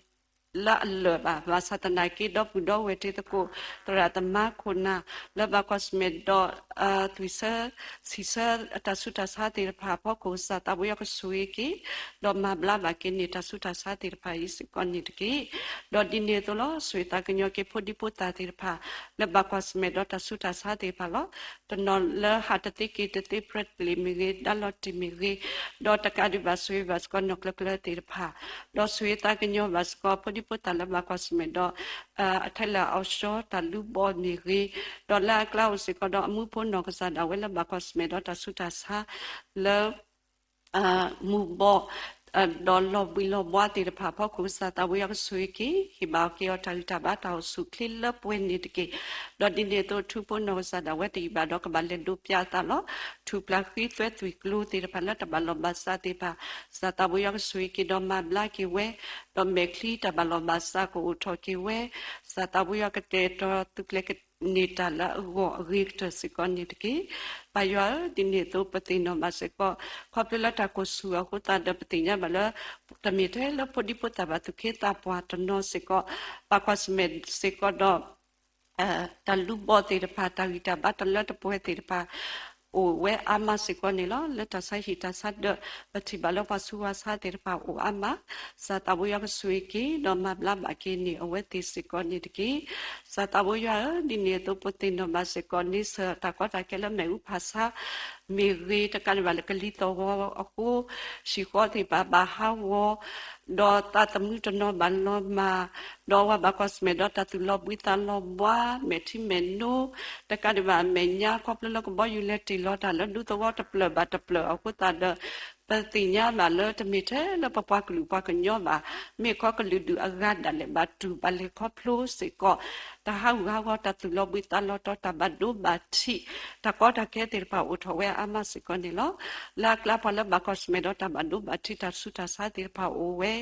လၢအလၢာ်ဘၣ်, ဘၣ်ဆၣ်သနာ်က့ ဒီပုၢ်ဒီဝဲၢ်တံၤသကိး သရၣ်သမါခိၣ်နၢ် လၢဘၣ်ကွၢ်ဆၢၣ်မဲာ်ဒီး သွံၣ်ဆၢ စံးဆၢတၢ်ဆူးတၢ်ဆါသ့ၣ်တဖၣ်အဖီခိၣ် ကစၢ်သးဘိယွၤကဆိၣ်ဂ့ၤက့ၤ ဒီးမၤဘျါဘၣ်က့ၤန့ၢ်တၢ်ဆူးတၢ်ဆါသ့ၣ်တဖၣ်အံၤစ့ၢ်ကီးန့ၣ်တက့ၢ်. ဒီးဒ်န့ၣ်အသိးလီၤ ဆိၣ်ဂ့ၤသးကညီၤက့ၤဖိဒံဖိသၣ်သ့ၣ်တဖၣ် လၢဘၣ်ကွၢ်ဆၢၣ်မဲာ်ဒီးတၢ်ဆူးတၢ်ဆါသ့ၣ်တဖၣ်လီၤ. တနီၤလၢဟးတသ့က့ၤတသ့ ပြဲးတလ့ၣ်မ့ၢ်ဂ့ၤ ဒါလီၤတံၢ်မ့ၢ်ဂ့ၤ, ဒီးတကးဒံးဘၣ်ဆိၣ်ဂ့ၤဘၣ်စ့ၢ်ကီးနီၢ်ကျၢၤကျၢၤသ့ၣ်တဖၣ်, ဒီးဆိၣ်ဂ့ၤသးကညီၤဘၣ်စ့ၢ်ကီးဖိဒံဖိသၣ်လၢဘၣ်ကွၢ်ဆၢၣ်မဲာ်ဒီး အထဲလၢအီၤဆှီတၢ်လူဘီမ့ၢ်ဂ့ၤ, ဒီးလၢအကျါအိၣ်စ့ၢ်ကီးဒီးအမူဖိနီၢ်ကစၢ်ဒၣ်ဝဲလၢဘၣ်ကွၢ်ဆၢၣ်မဲာ်ဒီးတၢ်ဆူးတၢ်ဆါ လၢ မူဘီ ဒီးလီၤဘှံးလီၤဘှါသ့ၣ်တဖၣ်အဖီခိၣ် ကစၢ်သးဘိယွၤကဆိၣ်ဂ့ၤက့ၤ ဟ့ၣ်ဘၣ်က့ၤအီၤတၢ်ဂံၢ်တၢ်ဘါတၢ်အိၣ်ဆူၣ်ချ့လၢပှဲၤန့ၣ်တက့ၢ်. ဒီးဒ်န့ၣ်အသိး ထူဖိနီၢ်ကစၢ်ဒၣ်ဝဲတယံာ်ဘၣ်ဒီးကဘၣ်လဲၤဒိးပျးအသးလီၤ. ထူၣ်ပျၢ်ဃံသွဲသွံၣ်ကျိၤသ့ၣ်တဖၣ်လၢတၢ်ဘၣ်လီၢ်ဘၣ်စးသ့ၣ်တဖၣ် ကစၢ်သးဘိယွၤကဆိၣ်ဂ့ၤက့ၤဒီးမၤဘျါက့ၤဝဲ, ဒီးမဲာ်ချံတၢ်ဘၣ်လီၢ်ဘၣ်စးကအိၣ်ထီၣ်က့ၤဝဲ, ကစၢ်သးဘိယွၤကတဲာ်ကတီၤသူၣ်ကျဲၤ န့ၢ်တၢ်လၢအဂီၢ်အဂ့ၤကတၢၢ်စ့ၢ်ကီးန့ၣ်တက့ၢ်. ပၢ်ယွၤဧၢ, ဒ်န့ၣ်အသိးပသ့ၣ်နီၣ်ဘၣ်စ့ၢ်ကီး ခီဖျိလၢတၢ်ကိၢ်ဆူၣ်အဃိသတးဒီး ပသ့ၣ်ညါဘၣ်လၢ တမ့ၢ်ထဲလၢဖိဒံဖိသၣ်ဘၣ် သူၣ်က့သးပှၢ်တနီၤစ့ၢ်ကီး, ဘၣ်ကွၢ်ဆၢၣ်မဲာ်စ့ၢ်ကီးဒီး တၢ်လူၤဘီၣ်သ့ၣ်တဖၣ် တၢ်ဂံၢ်တၢ်ဘါတလၢတပှဲၤသ့ၣ်တဖၣ် အိၣ်ဝဲအါမးစ့ၢ်ကီးန့ၣ်လီၤ. လၢတၢ်ဆါဟံၣ်တၢ်ဆါဒၢး ပထံၣ်ဘၣ်လၢပှၤဆူးပှၤဆါသ့ၣ်တဖၣ်အိၣ်အါမး, စၢ်သးဘိယွၤကဆိၣ်ဂ့ၤက့ၤ ဒီးမၤဘျါဘၣ်က့ၤန့ၢ်အဝဲသ့ၣ်စ့ၢ်ကီးန့ၣ်တက့ၢ်. စၢ်သးဘိယွၤဧၢ, ဒ်န့ၣ်အသိးပသ့ၣ်နီၣ်ဘၣ်စ့ၢ်ကီး န့ဆၢၣ်တၢ်ကီတၢ်ခဲလၢမ့ၣ်အူဖးဆါ မ့ၢ်ဂ့ၤ, တကးဒံးဘၣ်လၢကလံၤသီၣ်ဂီၤအဃိ ဟံၣ်ဃီသ့ၣ်တဖၣ်ဘၣ်ဟးဂီၤ ဒီးသးသမူတနီၤဘၣ်လီၤမၢ်, ဒီးအဝဲဘၣ်ကွၢ်ဆၢၣ်မဲာ်ဒီးတၢ်သူၣ်လီၤဘှံးသးလီၤဘှါ မဲာ်ထံမဲာ်နိ, တကးဒံးဘၣ်အမဲာ်ညါ ခီဖျိလၢကဘီယူၤလဲၤတ့ၢ်လီၤတၢ်လၢဒူသဝီတဖျၢၣ်ဘၣ်တဖျၢၣ်အဃိသတးဒီး ပသ့ၣ်ညါဘၣ်လၢတမ့ၢ်ထဲလၢပပှၤကလုာ်ပှၤကညီဘၣ်, မ့ၢ်ခီကလုာ်ဒူၣ်အဂၤဒၣ်လဲာ်ဘၣ်တူၢ်ဘၣ်လဲၤခီဖျိစ့ၢ်ကီး တၢ်ဟးဂူာ်ဟးဂီၤ တၢ်သူၣ်လီၤဘှံးသးလီၤတီၤ တၢ်ဘၣ်ဒိဘၣ်ထံး တၢ်ကီတၢ်ခဲသ့ၣ်တဖၣ်အိၣ်ထီၣ်ဝဲအါမးစ့ၢ်ကီးန့ၣ်လီၤ. လၢအကျါပှၤလၢဘၣ်ကွၢ်ဆၢၣ်မဲာ်ဒီးတၢ်ဘၣ်ဒိဘၣ်ထံး တၢ်ဆူးတၢ်ဆါသ့ၣ်တဖၣ်အိၣ်ဝဲ,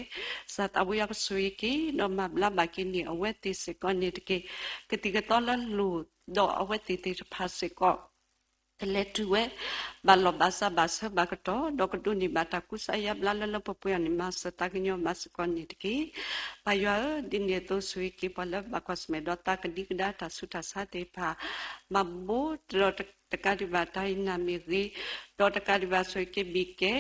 စၢ်သးဘိယွၤကဆိၣ်ဂ့ၤက့ၤ ဒီးမၤဘျါဘၣ်က့ၤန့ၢ်အဝဲသ့ၣ်စ့ၢ်ကီးန့ၣ်တက့ၢ်. ကသံၣ်ကသီလၢလိၤဒီးအဝဲသ့ၣ်သ့ၣ်တဖၣ်စ့ၢ်ကီး ကလဲၤတုၤဝဲ ဘၣ်လီၢ်ဘၣ်စးဘၣ်ဆၢဘၣ်ကတီၢ် ဒီးကဒိးန့ၢ်ဘၣ်တၢ်ကူစါယါဘျါလၢလၢပှဲၤပှဲၤအီၤန့ၣ် မၤစၢၤသးကညီၤဘၣ်စ့ၢ်ကီးန့ၣ်တက့ၢ်. ပၢ်ယွၤဧၢ, ဒ်န့ၣ်အသိးဆိၣ်ဂ့ၤက့ၤပှၤလၢဘၣ်ကွၢ်ဆၢၣ်မဲာ်ဒီးသးကဒံကဒါ တၢ်ဆူးတၢ်ဆါသ့ၣ်တဖၣ် မၤဘိးဒီးတကးဒံးဘၣ်တၢ်အံၤနၢ်မ့ၢ်ဂ့ၤ, ဒီးတကးဒံးဘၣ်ဆိၣ်ဂ့ၤက့ၤဘံၣ်ကဲ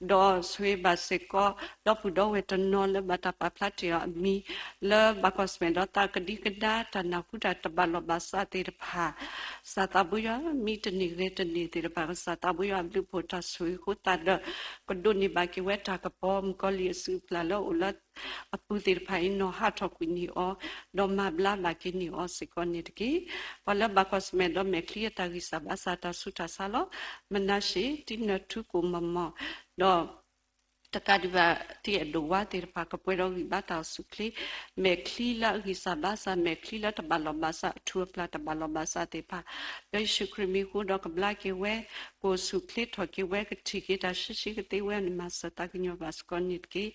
ဒီးဆိၣ်ဂ့ၤဘၣ်စ့ၢ်ကီး ဒီပုၢ်ဒီဝဲၢ်တနီၤလၢဘၣ်တၢ်ပာ်ဖျါတ့ၢ်အီၤအမံၤ လၢဘၣ်ကွၢ်ဆၢၣ်မဲာ်ဒီးသးကဒံကဒါ တၢ်နၢ်ဟူတၢ်တဘၣ်လီၢ်ဘၣ်စးသ့ၣ်တဖၣ် စၢ်သးဘိယွၤ မံတန့ၢ်ဂဲၤတန့ၢ်သ့ၣ်တဖၣ် ကစၢ်သးဘိယွၤအဘျုးအဖှိၣ်တၢ်ဆိၣ်ဂ့ၤအဃိသတးဒီး ကဒိးန့ၢ်ဘၣ်က့ၤဝဲတၢ်ကပီၤ မုၣ်ကီၤလံၢ်အစုၣ်အပျၢ်လၢအိၣ်လၢအပူၤသ့ၣ်တဖၣ်အံၤ နီၢ်ဟးထီၣ်ကွံာ်န့ၢ်အီၤ ဒီးမၤဘျါဘၣ်က့ၤန့ၢ်အီၤစ့ၢ်ကီးန့ၣ်တက့ၢ်. ပှၤလၢဘၣ်ကွၢ်ဆၢၣ်မဲာ်ဒီးမဲာ်ချံအတၢ်ဂံၢ်စၢ်ဘါစၢ်တၢ်ဆူးတၢ်ဆါလီၤ. မနၤၡ့ တံနၢ်ထူကိၣ်မီၢ်မီၢ် ဒီး တကးဒံးဘၣ် တံအဒိၣ်ဝါသ့ၣ်တဖၣ် ကပှဲၤဒီးဂံၢ်ဘါတၢ်အိၣ်ဆူၣ်ချ့ မဲာ်ချံလၢအဂံၢ်စၢ်ဘါစၢ် မဲာ်ချံလၢတဘၣ်လီၢ်ဘၣ်စး အထူၣ်အပျၢ်တဘၣ်လီၢ်ဘၣ်စးသ့ၣ်တဖၣ် ဒီးယ့ၣ်ၡူးခရံာ်မံၤအဃိဒီးကဘျါက့ၤဝဲ ကအိၣ်ဆူၣ်ချ့ထီၣ်က့ၤဝဲ ကထံၣ်က့ၤတၢ်ဆှံဆှံကသ့ဝဲန့ၣ် မၤစၢၤသးကညီၤဘၣ်စ့ၢ်ကီးန့ၣ်တက့ၢ်.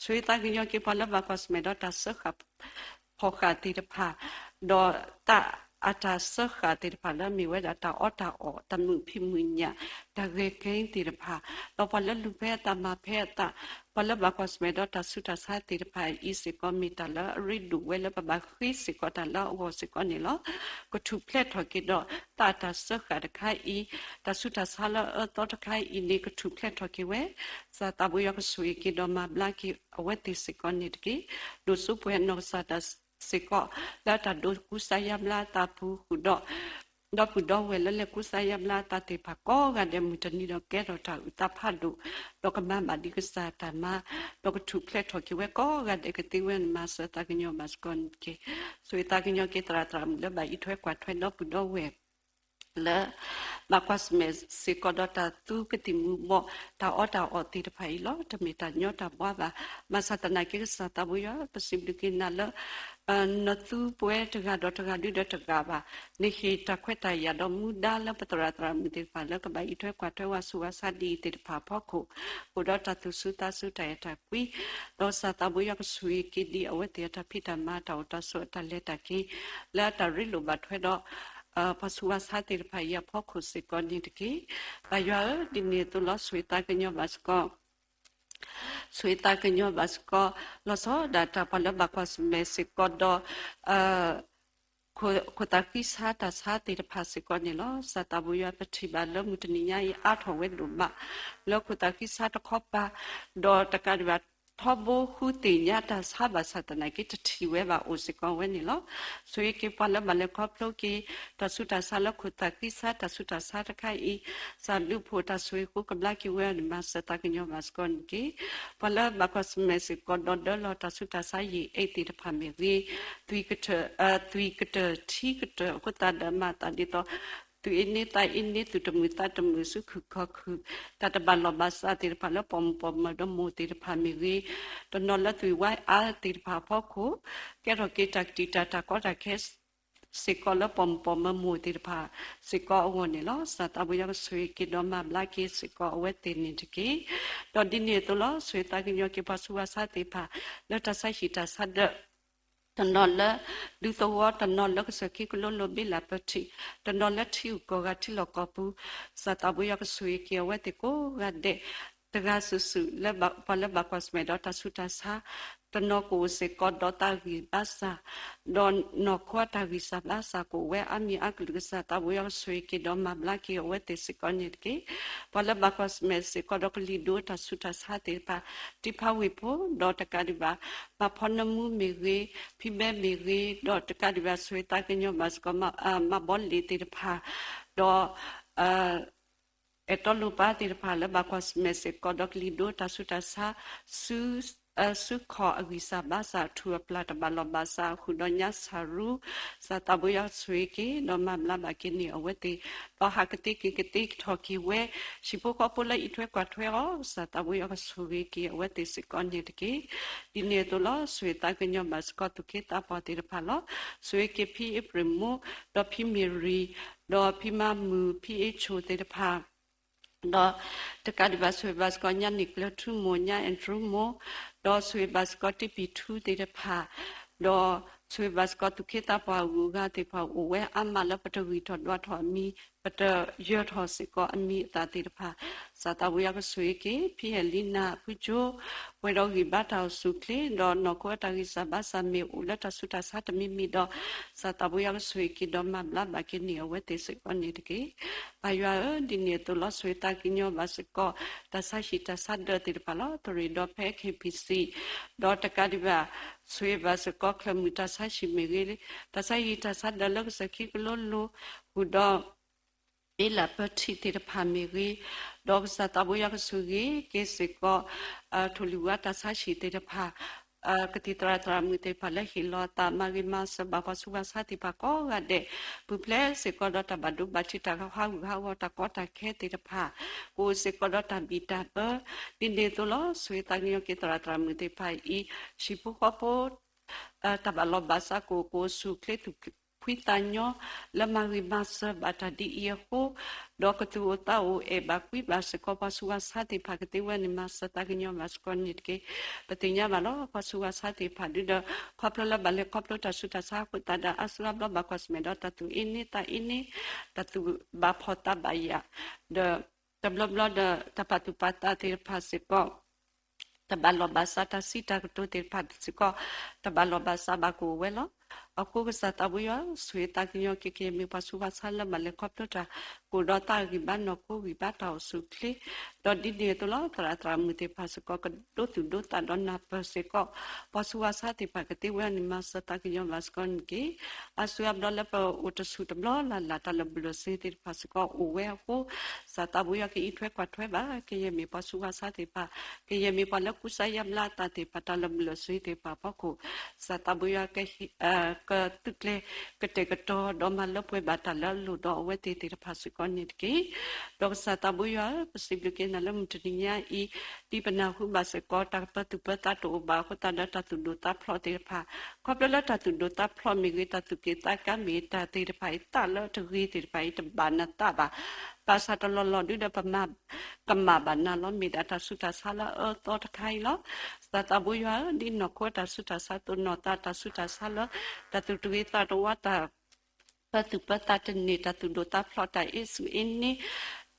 ဆိၣ်ဂ့ၤသးကညီၤက့ၤပှၤလၢဘၣ်ကွၢ်ဆၢၣ်မဲာ်ဒီးတၢ်စၢဃာ် ဖီၣ်ဃာ်သ့ၣ်တဖၣ် ဒီးတၢ်အတၢ်စၢဃာ်သ့ၣ်တဖၣ်လၢမ့ၢ်ဝဲဒၣ်တၢ်အီၣ်တၢ်အီ တၢ်မုာ်ဖံးမုာ်ညၣ် တၢ်ဂဲၤကဲသ့ၣ်တဖၣ် ဒီးပှၤလၢလူၤဖဲအသးမၤဖဲအသး ပှၤလၢဘၣ်ကွၢ်ဆၢၣ်မဲာ်ဒီးတၢ်ဆူးတၢ်ဆါသ့ၣ်တဖၣ်အံၤစ့ၢ်ကီး မ့ၢ်တၢ်လၢအရ့ဒိၣ်ဝဲလၢပဘၣ်ဃ့စ့ၢ်ကီးတၢ်လၢအဂီၢ်စ့ၢ်ကီးန့ၣ်လီၤ. ကထူၣ်ဖျဲးထီၣ်က့ၤဒီးသးတၢ်စၢဃာ်တခါအံၤ တၢ်ဆူးတၢ်ဆါလၢအအၢသီတခါအံၤန့ၣ် ကထူၣ်ဖျဲးထီၣ်က့ၤဝဲ စၢ်သးဘိယွၤကဆိၣ်ဂ့ၤက့ၤဒီးမၤဘျါက့ၤအဝဲသ့ၣ်စ့ၢ်ကီးန့ၣ်တက့ၢ်. ဒိၣ်စိပှဲၤအနီၢ်ကစၢ်တၢ်စ့ၢ်ကီး လၢတၢ်ဒိးကူစါယါဘျါအသးပူၤဃုာ်ဒီး ဒီပုၢ်ဒီဝဲၢ်လၢလဲၤကူစါယါဘျါအသးသ့ၣ်တဖၣ်ကိးဂၤဒဲး မုၢ်တနံၤဒီးကဲထီၣ်တၢ်အုၣ်သးဖးဒိၣ် ဒီးကမၤဘၣ်ဒံးကစၢ်တၢ်မၤ ဒီးကထူၣ်ဖျဲးထီၣ်က့ၤဝဲကိးဂၤဒဲးကသ့ဝဲန့ၣ် မၤစၢၤသးကညီၤဘၣ်စ့ၢ်ကီးန့ၣ်တက့ၢ်. ဆိၣ်ဂ့ၤသးကညီၤက့ၤသရၣ်သရၣ်မုၣ်လၢဘၣ်အံးထွဲကွၢ်ထွဲဒီပုၢ်ဒီဝဲၢ် လၢ ဘၣ်ကွၢ်ဆၢၣ်မဲာ်စ့ၢ်ကီးဒီးတၢ်သူကသံၣ်မူၤဘှီး တၢ်အီၣ်တၢ်အီသ့ၣ်တဖၣ်အံၤလီၤ. တမ့ၢ်တၢ်ညီတၢ်ဘှါဘၣ်. ဘၣ်ဆၣ်သနာ်က့ ကစၢ်သးဘိယွၤ ပစံးဘျုးက့ၤနၤလၢ နသူပဝဲတဂၤဒီးတဂၤဒုဒီးတဂၤဘၣ်. နဟ့ၣ်တၢ်ခွဲးတၢ်ယာ်ဒီးမူဒါလၢပသရၣ်သရၣ်မုၣ်သ့ၣ်တဖၣ်လၢကဘၣ်အံးထွဲကွၢ်ထွဲဝဲဆူးဝဲဆါဒ်အံၤသ့ၣ်တဖၣ်အဖီခိၣ် အိၣ်ဒီးတၢ်သူၣ်စူၤသးစူၤတၢ်အဲၣ်တၢ်ကွံ ဒီးကစၢ်သးဘိယွၤကဆိၣ်ဂ့ၤက့ၤဒံးအဝဲသ့ၣ်အတၢ်ဖံးတၢ်မၤ တၢ်အိၣ်တၢ်ဆိးအတၢ်လဲၤတၢ်က့ၤ လၢအတၢ်ရ့လိာ်ဘၣ်ထွဲဒီး ပှၤဆူးဝဲဆါသ့ၣ်တဖၣ်အံၤအဖီခိၣ်စ့ၢ်ကီးန့ၣ်တက့ၢ်. ပၢ်ယွၤဧၢ, ဒ်န့ၣ်အသိးလီၤ. ဆိၣ်ဂ့ၤသးကညီၤဘၣ်စ့ၢ်ကီး ဆိၣ်ဂ့ၤသးကညီၤဘၣ်စ့ၢ်ကီး လီၤဆီဒၣ်တၢ်ပှၤလၢဘၣ်ကွၢ်ဆၢၣ်မဲာ်စ့ၢ်ကီးဒီး ခိၣ်သးဃံဆါတၢ်ဆါသ့ၣ်တဖၣ်စ့ၢ်ကီးန့ၣ်လီၤ. စၢ်သးဘိယွၤ ပထံၣ်ဘၣ်လၢမုၢ်တနံၤညါအံၤ အါထီၣ်ဝဲဒိၣ်မး လၢခိၣ်သးဃံဆါတခီပၤ ဒီးတကးဒံးဘၣ် ထီဘိဃုသ့ၣ်ညါတၢ်ဆါဘၣ်ဆၣ်သနာ်က့ တထံၣ်ဝဲဘၣ်အိၣ်စ့ၢ်ကီးဝဲန့ၣ်လီၤ. ဆိၣ်ဂ့ၤက့ၤပှၤလၢဘၣ်လဲၤခီဖျိက့ၤ တၢ်ဆူးတၢ်ဆါလၢခိၣ်သးဃံဆါ တၢ်ဆူးတၢ်ဆါတခါအံၤ စၢ်ဘျုးဖှိၣ်တၢ်ဆိၣ်ဂ့ၤဃိကဘျါက့ၤဝဲအီၤန့ၣ် မၤစၢၤသးကညီၤဘၣ်စ့ၢ်ကီးန့ၣ်တက့ၢ်. ပှၤလၢဘၣ်ကွၢ်ဆၢၣ်မဲာ်စ့ၢ်ကီးဒီးဒၢလီၤတၢ်ဆူးတၢ်ဆါယံာ်အ့ၣ်သ့ၣ်တဖၣ်မ့ၢ်ဂ့ၤ သွံၣ်ကတၢၢ် သွံၣ်ကတၢၢ်ထံကတၢၢ်အဃိသတးဒီးမၤအသးဒ်သိး သူၣ်အ့န့သးအ့န့ သူၣ်တမုာ်သးတမုာ် စုခုၣ်ခီၣ်ခုၣ် တၢ်တဘၣ်လီၢ်ဘၣ်စးသ့ၣ်တဖၣ်လၢပိာ်မုၣ်ပိာ်မၢၤဒီးမိၢ်သ့ၣ်တဖၣ်မ့ၢ်ဂ့ၤ တနီၤလၢသွံၣ်ဝါအါသ့ၣ်တဖၣ်အဖီခိၣ် ကဲထီၣ်က့ၤတၢ်ကတံာ်တၢ်တၢ်ကီတၢ်ခဲ စ့ၢ်ကီးလၢပိာ်မုၣ်ပိာ်မၢၤမိၢ်သ့ၣ်တဖၣ်စ့ၢ်ကီးအဂီၢ်န့ၣ်လီၤ. စၢ်သးဘိယွၤကဆိၣ်ဂ့ၤက့ၤဒီးမၤဘျါက့ၤစ့ၢ်ကီးအဝဲသ့ၣ်န့ၣ်တက့ၢ်. ဒီးဒ်န့ၣ်အသိးလီၤ. ဆိၣ်ဂ့ၤသးကညီၤက့ၤပှၤဆူးဝဲဆါသ့ၣ်တဖၣ် လၢတၢ်ဆါဟံၣ်တၢ်ဆါဒၢး တနီၤလၢဒူသဝီ, တနီၤလၢကစၢၢ်ခံကလိလိဘ့လးပၢထံး, တနီၤလၢထံဂုၤကီၢ်ဂၤထံလီၢ်ကီၢ်ပူၤ, ကစၢ်သးဘိယွၤကဆိၣ်ဂ့ၤက့ၤအဝဲသ့ၣ်ကိးဂၤဒဲး, တဂၤစုာ်စုာ်လၢပှၤလၢဘၣ်ကွၢ်ဆၢၣ်မဲာ်ဒီးတၢ်ဆူးတၢ်ဆါ, တနီၤကအိၣ်စ့ၢ်ကီးဒီးတၢ်ဂံၢ်ဘါစၢ်, ဒီးနီၢ်ခိတၢ်ဂံၢ်စၢ်ဘါစၢ်ကအိၣ်ဝဲအါမံၤအါကလုာ်, ကစၢ်သးဘိယွၤကဆိၣ်ဂ့ၤက့ၤဒီးမၤဘျါက့ၤအဝဲသ့ၣ်စ့ၢ်ကီးန့ၣ်တက့ၢ်. ပှၤလၢဘၣ်ကွၢ်ဆၢၣ်မဲာ်စ့ၢ်ကီးဒီးကလံၤဒိတၢ်ဆူးတၢ်ဆါသ့ၣ်တဖၣ်, တံဖးဝ့ၢ်ဖိ, ဒီးတကးဒံးဘၣ် မၤဖီနၢမူမ့ၢ်ဂ့ၤ, ဖံဘဲမ့ၢ်ဂ့ၤ, ဒီးတကးဒံးဘၣ်ဆိၣ်ဂ့ၤသးကညီၤဘၣ်စ့ၢ်ကီး မၤဘီလ့ၤသ့ၣ်တဖၣ်, ဒီး အဲၣ်တီလိာ်ပၢ်သ့ၣ်တဖၣ်လၢဘၣ်ကွၢ်ဆၢၣ်မဲာ်စ့ၢ်ကီး ဒီးကလံၤဒိတၢ်ဆူးတၢ်ဆါ, စု စုခီၣ်အဂံၢ်စၢ်ဘါစၢ် ထူၣ်အပျၢ်တဘၣ်လီၢ်ဘၣ်စးအဃုာ်ဒီးညါဆၣ်ရူ, ကစၢ်သးဘိယွၤဆိၣ်ဂ့ၤက့ၤ ဒီးမၤဘျါဘၣ်က့ၤန့ၢ်အဝဲသ့ၣ်, ဒီးဟးကသ့က့ၤကသ့ကထီၣ်က့ၤဝဲ, ဟံၣ်ဖိဃီဖိလၢအံးထွဲကွၢ်ထွဲအီၤ, ကစၢ်သးဘိယွၤကဆိၣ်ဂ့ၤက့ၤအဝဲသ့ၣ်စ့ၢ်ကီးန့ၣ်တက့ၢ်. ဒ်န့ၣ်အသိးလီၤ. ဆိၣ်ဂ့ၤသးကညီၤဘၣ်စ့ၢ်ကီးသူၣ်က့သးပှၢ်သ့ၣ်တဖၣ်လီၤ. ဆိၣ်ဂ့ၤက့ၤဖံအ့ဖြ့ၣ်မိၢ်, ဒီးဖံမ့ၢ်ရံၣ်, ဒီးဖံမၤမုၢ်, ဖံအ့ဆိၣ်သ့ၣ်တဖၣ် ဒီးတကးဒံးဘၣ်ဆိၣ်ဂ့ၤဘၣ်စ့ၢ်ကီးညါန့ၣ်ကျၢၤထူမိၢ်, ညါအဲၣ်ထရူမိၢ်, ဒီးဆိၣ်ဂ့ၤဘၣ်စ့ၢ်ကီးတံပံၣ်ထူသ့ၣ်တဖၣ်, ဒီးဆိၣ်ဂ့ၤဘၣ်စ့ၢ်ကီးသူၣ်က့သးပှၢ်အဂုၤအဂၤသ့ၣ်တဖၣ် အိၣ်ဝဲအါမးလၢပတဂံၢ်ထီၣ်ဒွးထီၣ်အမံၤ, ပတယၢၤထီၣ်စ့ၢ်ကီးအမံၤအသၣ်သ့ၣ်တဖၣ်, ကစၢ်သးဘိယွၤကဆိၣ်ဂ့ၤက့ၤ ဖံအဲၣ်လံနၤအဖုကၠိ, ပှဲၤဒီးဂံၢ်ဘါတၢ်အိၣ်ဆူၣ်အိၣ်ချ့, ဒီးနီၢ်ခိအတၢ်ဂံၢ်စၢ်ဘါစၢ်မ့ၢ်အိၣ်လၢတၢ်ဆူးတၢ်ဆါတမံၤမံၤဒီး, ကစၢ်သးဘိယွၤကဆိၣ်ဂ့ၤက့ၤဒီးမၤဘျါဘၣ်က့ၤန့ၢ်အဝဲသ့ၣ်စ့ၢ်ကီးန့ၣ်တက့ၢ်. ပၢ်ယွၤဧၢ, ဒ်န့ၣ်အသိးလီၤ. ဆိၣ်ဂ့ၤသးကညီၤဘၣ်စ့ၢ်ကီး တၢ်ဆါဟံၣ်တၢ်ဆါဒၢးသ့ၣ်တဖၣ်လီၤ. သရ့ၣ်ဒီးဖဲ ခ့ၣ်ပံၣ်စံၣ်, ဒီးတကးဒံးဘၣ် ဆိၣ်ဂ့ၤဘၣ်စ့ၢ်ကီး ချၢၣ်မုၢ်တၢ်ဆါဟံၣ်မ့ၢ်ဂ့ၤ, တၢ်ဆါဟံၣ်တၢ်ဆါဒၢးလၢကစၢၢ်ခံကလိလိ, ဃုာ်ဒီး ဘ့လးပၢထံးသ့ၣ်တဖၣ်မ့ၢ်ဂ့ၤ, ဒီးကစၢ်သးဘိယွၤကဆိၣ်ဂ့ၤက့ၤစ့ၢ်ကီး ထိၣ်လွံၢ်ဝါတၢ်ဆါဟံၣ်သ့ၣ်တဖၣ်, ကသံၣ်သရၣ်သရၣ်မုၣ်သ့ၣ်တဖၣ်လၢဟ့ၣ်လီၤအသးမၤဂ့ၤမၤစၢၤဘၣ်ပှၤဆူးပှၤဆါသ့ၣ်တဖၣ်ကိးဂၤဒဲး, ပူၤဖျဲးစ့ၢ်ကီးဒီးတၢ်ဘၣ်ဒိဘၣ်ထံး တၢ်ဟးဂူာ်ဟးဂီၤ တၢ်ကီတၢ်ခဲသ့ၣ်တဖၣ်, ကအိၣ်စ့ၢ်ကီးဒီးတၢ်ဘံၣ်တၢ်ဘၢ, ဒ်န့ၣ်အသိးလီၤ. ဆိၣ်ဂ့ၤသးကညီၤက့ၤသရၣ်သရၣ်မုၣ်သ့ၣ်တဖၣ်အံၤ, ဟံၣ်ဖိဃီဖိ တၢ်ဘၣ်လီၢ်ဘၣ်စးကအိၣ် ကအိၣ်ဆူၣ်အိၣ်ချ့သူၣ်ဖှံသးညီ လၢမၤဂ့ၤမၤစၢၤဘၣ်တၢ်ဒ်အံၤအဃိ, ဒီးကသူၣ်အိၣ်သးအိၣ်အဲၣ်ဘၣ်ကွံဘၣ်စ့ၢ်ကီး ပှၤဆူးပှၤဆါသ့ၣ်တဖၣ်ကသ့ဝဲန့ၣ် မၤစၢၤသးကညီၤဘၣ်စ့ၢ်ကီးန့ၣ်တက့ၢ်. ပသ့ၣ်ညါဘၣ်လီၤ ပှၤဆူးပှၤဆါသ့ၣ်တဖၣ်ဒုဒီး ခီဖျိလၢဘၣ်လဲၤခီဖျိတၢ်ဆူးတၢ်ဆါအဃိသတးဒီး အါစုအါဘျီဘၣ်ကွၢ်ဆၢၣ်မဲာ်ဒီးတၢ်သူၣ်အ့န့သးအ့န့, တၢ်သူၣ်ဘၣ်ဖှီၣ်သးဘၣ်ယာ်, ဒီး တဘျီဘျီဒီးတၢ်ပာ်သူၣ်ပာ်သးသ့ၣ်တဖၣ်စ့ၢ်ကီး တဘၣ်လီၢ်ဘၣ်စး တၢ်စံးတၢ်ကတိၤသ့ၣ်တဖၣ်စ့ၢ်ကီး တဘၣ်လီၢ်ဘၣ်စးဘၣ်ကအိၣ်ဝဲလီၤ. အဃိကစၢ်သးဘိယွၤ ဆိၣ်ဂ့ၤသးကညီၤက့ၤ ကယဲၢ်မ့ၢ်ပှၤဆူးပှၤဆါလၢဘၣ်လဲၤခီဖျိတၢ် ကအိၣ်ဒီးသးဂံၢ်ဘါနီၢ်ခိဂံၢ်ဘါတၢ်အိၣ်ဆူၣ်အိၣ်ချ့, ဒီးဒ်န့ၣ်အသိးလီၤ သရၣ်သရၣ်မုၣ်သ့ၣ်တဖၣ်စ့ၢ်ကီး ကဒိသူၣ်ဒိသးဒီးနၢ်ပၢၢ်စ့ၢ်ကီး ပှၤဆူးပှၤဆါသ့ၣ်တဖၣ်ကသ့ဝဲန့ၣ် မၤစၢၤသးကညီၤဘၣ်စ့ၢ်ကီးန့ၣ်တက့ၢ်. အါစုအါဘျီလၢပအိၣ်တဆူၣ်တဘျီလၢ်လၢ် တၢ်လၢာ်ဘူၣ်လၢာ်စ့ၤသ့ၣ်တဖၣ်စ့ၢ်ကီးအိၣ်ဝဲအဃိ ကစၢ်သးဘိယွၤကအံးထွဲကွၢ်ထွဲဘၣ် ကယဲၢ်မ့ၢ်ပှၤဆူးပှၤဆါသ့ၣ်တဖၣ်, ကယဲၢ်မ့ၢ်ပှၤလၢကူစါယါဘျါအသးသ့ၣ်တဖၣ် တၢ်လၢာ်ဘူၣ်လၢာ်စ့ၤသ့ၣ်တဖၣ်အဖီခိၣ်, ကစၢ်သးဘိယွၤ ကသုးကျဲၤ ကတဲာ်ကတီၤ ဒီးမၤလၢပှဲၤဘၣ်တၢ်လၢအလိၣ်ဒီးအဝဲသ့ၣ်သ့ၣ်တဖၣ်စ့ၢ်ကီးန့ၣ်တက့ၢ်. ဒီးကစၢ်သးဘိယွၤဧၢ, ပစံးဘျုးက့ၤနၤလၢမုၢ်တနံၤညါအံၤ, ဒ်ပနၢ်ဟူဘၣ်စ့ၢ်ကီး တၢ်ကပၢၤသူၣ်ပၢၤသးတအိၣ်ဘၣ်အဃိသတးဒီး တၢ်သူၣ်ဒိၣ်သးဖျိးသ့ၣ်တဖၣ်, ခီဖျိလၢတၢ်သူၣ်ဒိၣ်သးဖျိးမ့ၢ်ဂ့ၤ, တၢ်သူၣ်က့ၣ်သးကါမ့ၢ်ဂ့ၤ တၢ်သ့ၣ်တဖၣ်အံၤ သးလၢတဂ့ၤသ့ၣ်တဖၣ်အံၤ တဘၣ်နသးဘၣ်. ဘၣ်ဆၣ်တလီၢ်လီၢ်ဒုဒီးပမၤ ကမၣ်ဘၣ်နၤလီၤ. မ့ၢ်ဒၣ်တၢ်ဆူးတၢ်ဆါလၢအအၢသီတခါအံၤလီၤ. ကစၢ်သးဘိယွၤဧၢ, ဒ်နီၢ်ခိတၢ်ဆူးတၢ်ဆါအသိး နီၢ်သးတၢ်ဆူးတၢ်ဆါလၢ တၢ်သူၣ်တဂ့ၤသးတဝါ တၢ်ပၢၤသူၣ်ပၢၤသးတန့ၢ် တၢ်သူၣ်ဒိၣ်သးဖျိး တၢ်အ့ဆူၣ်အ့န့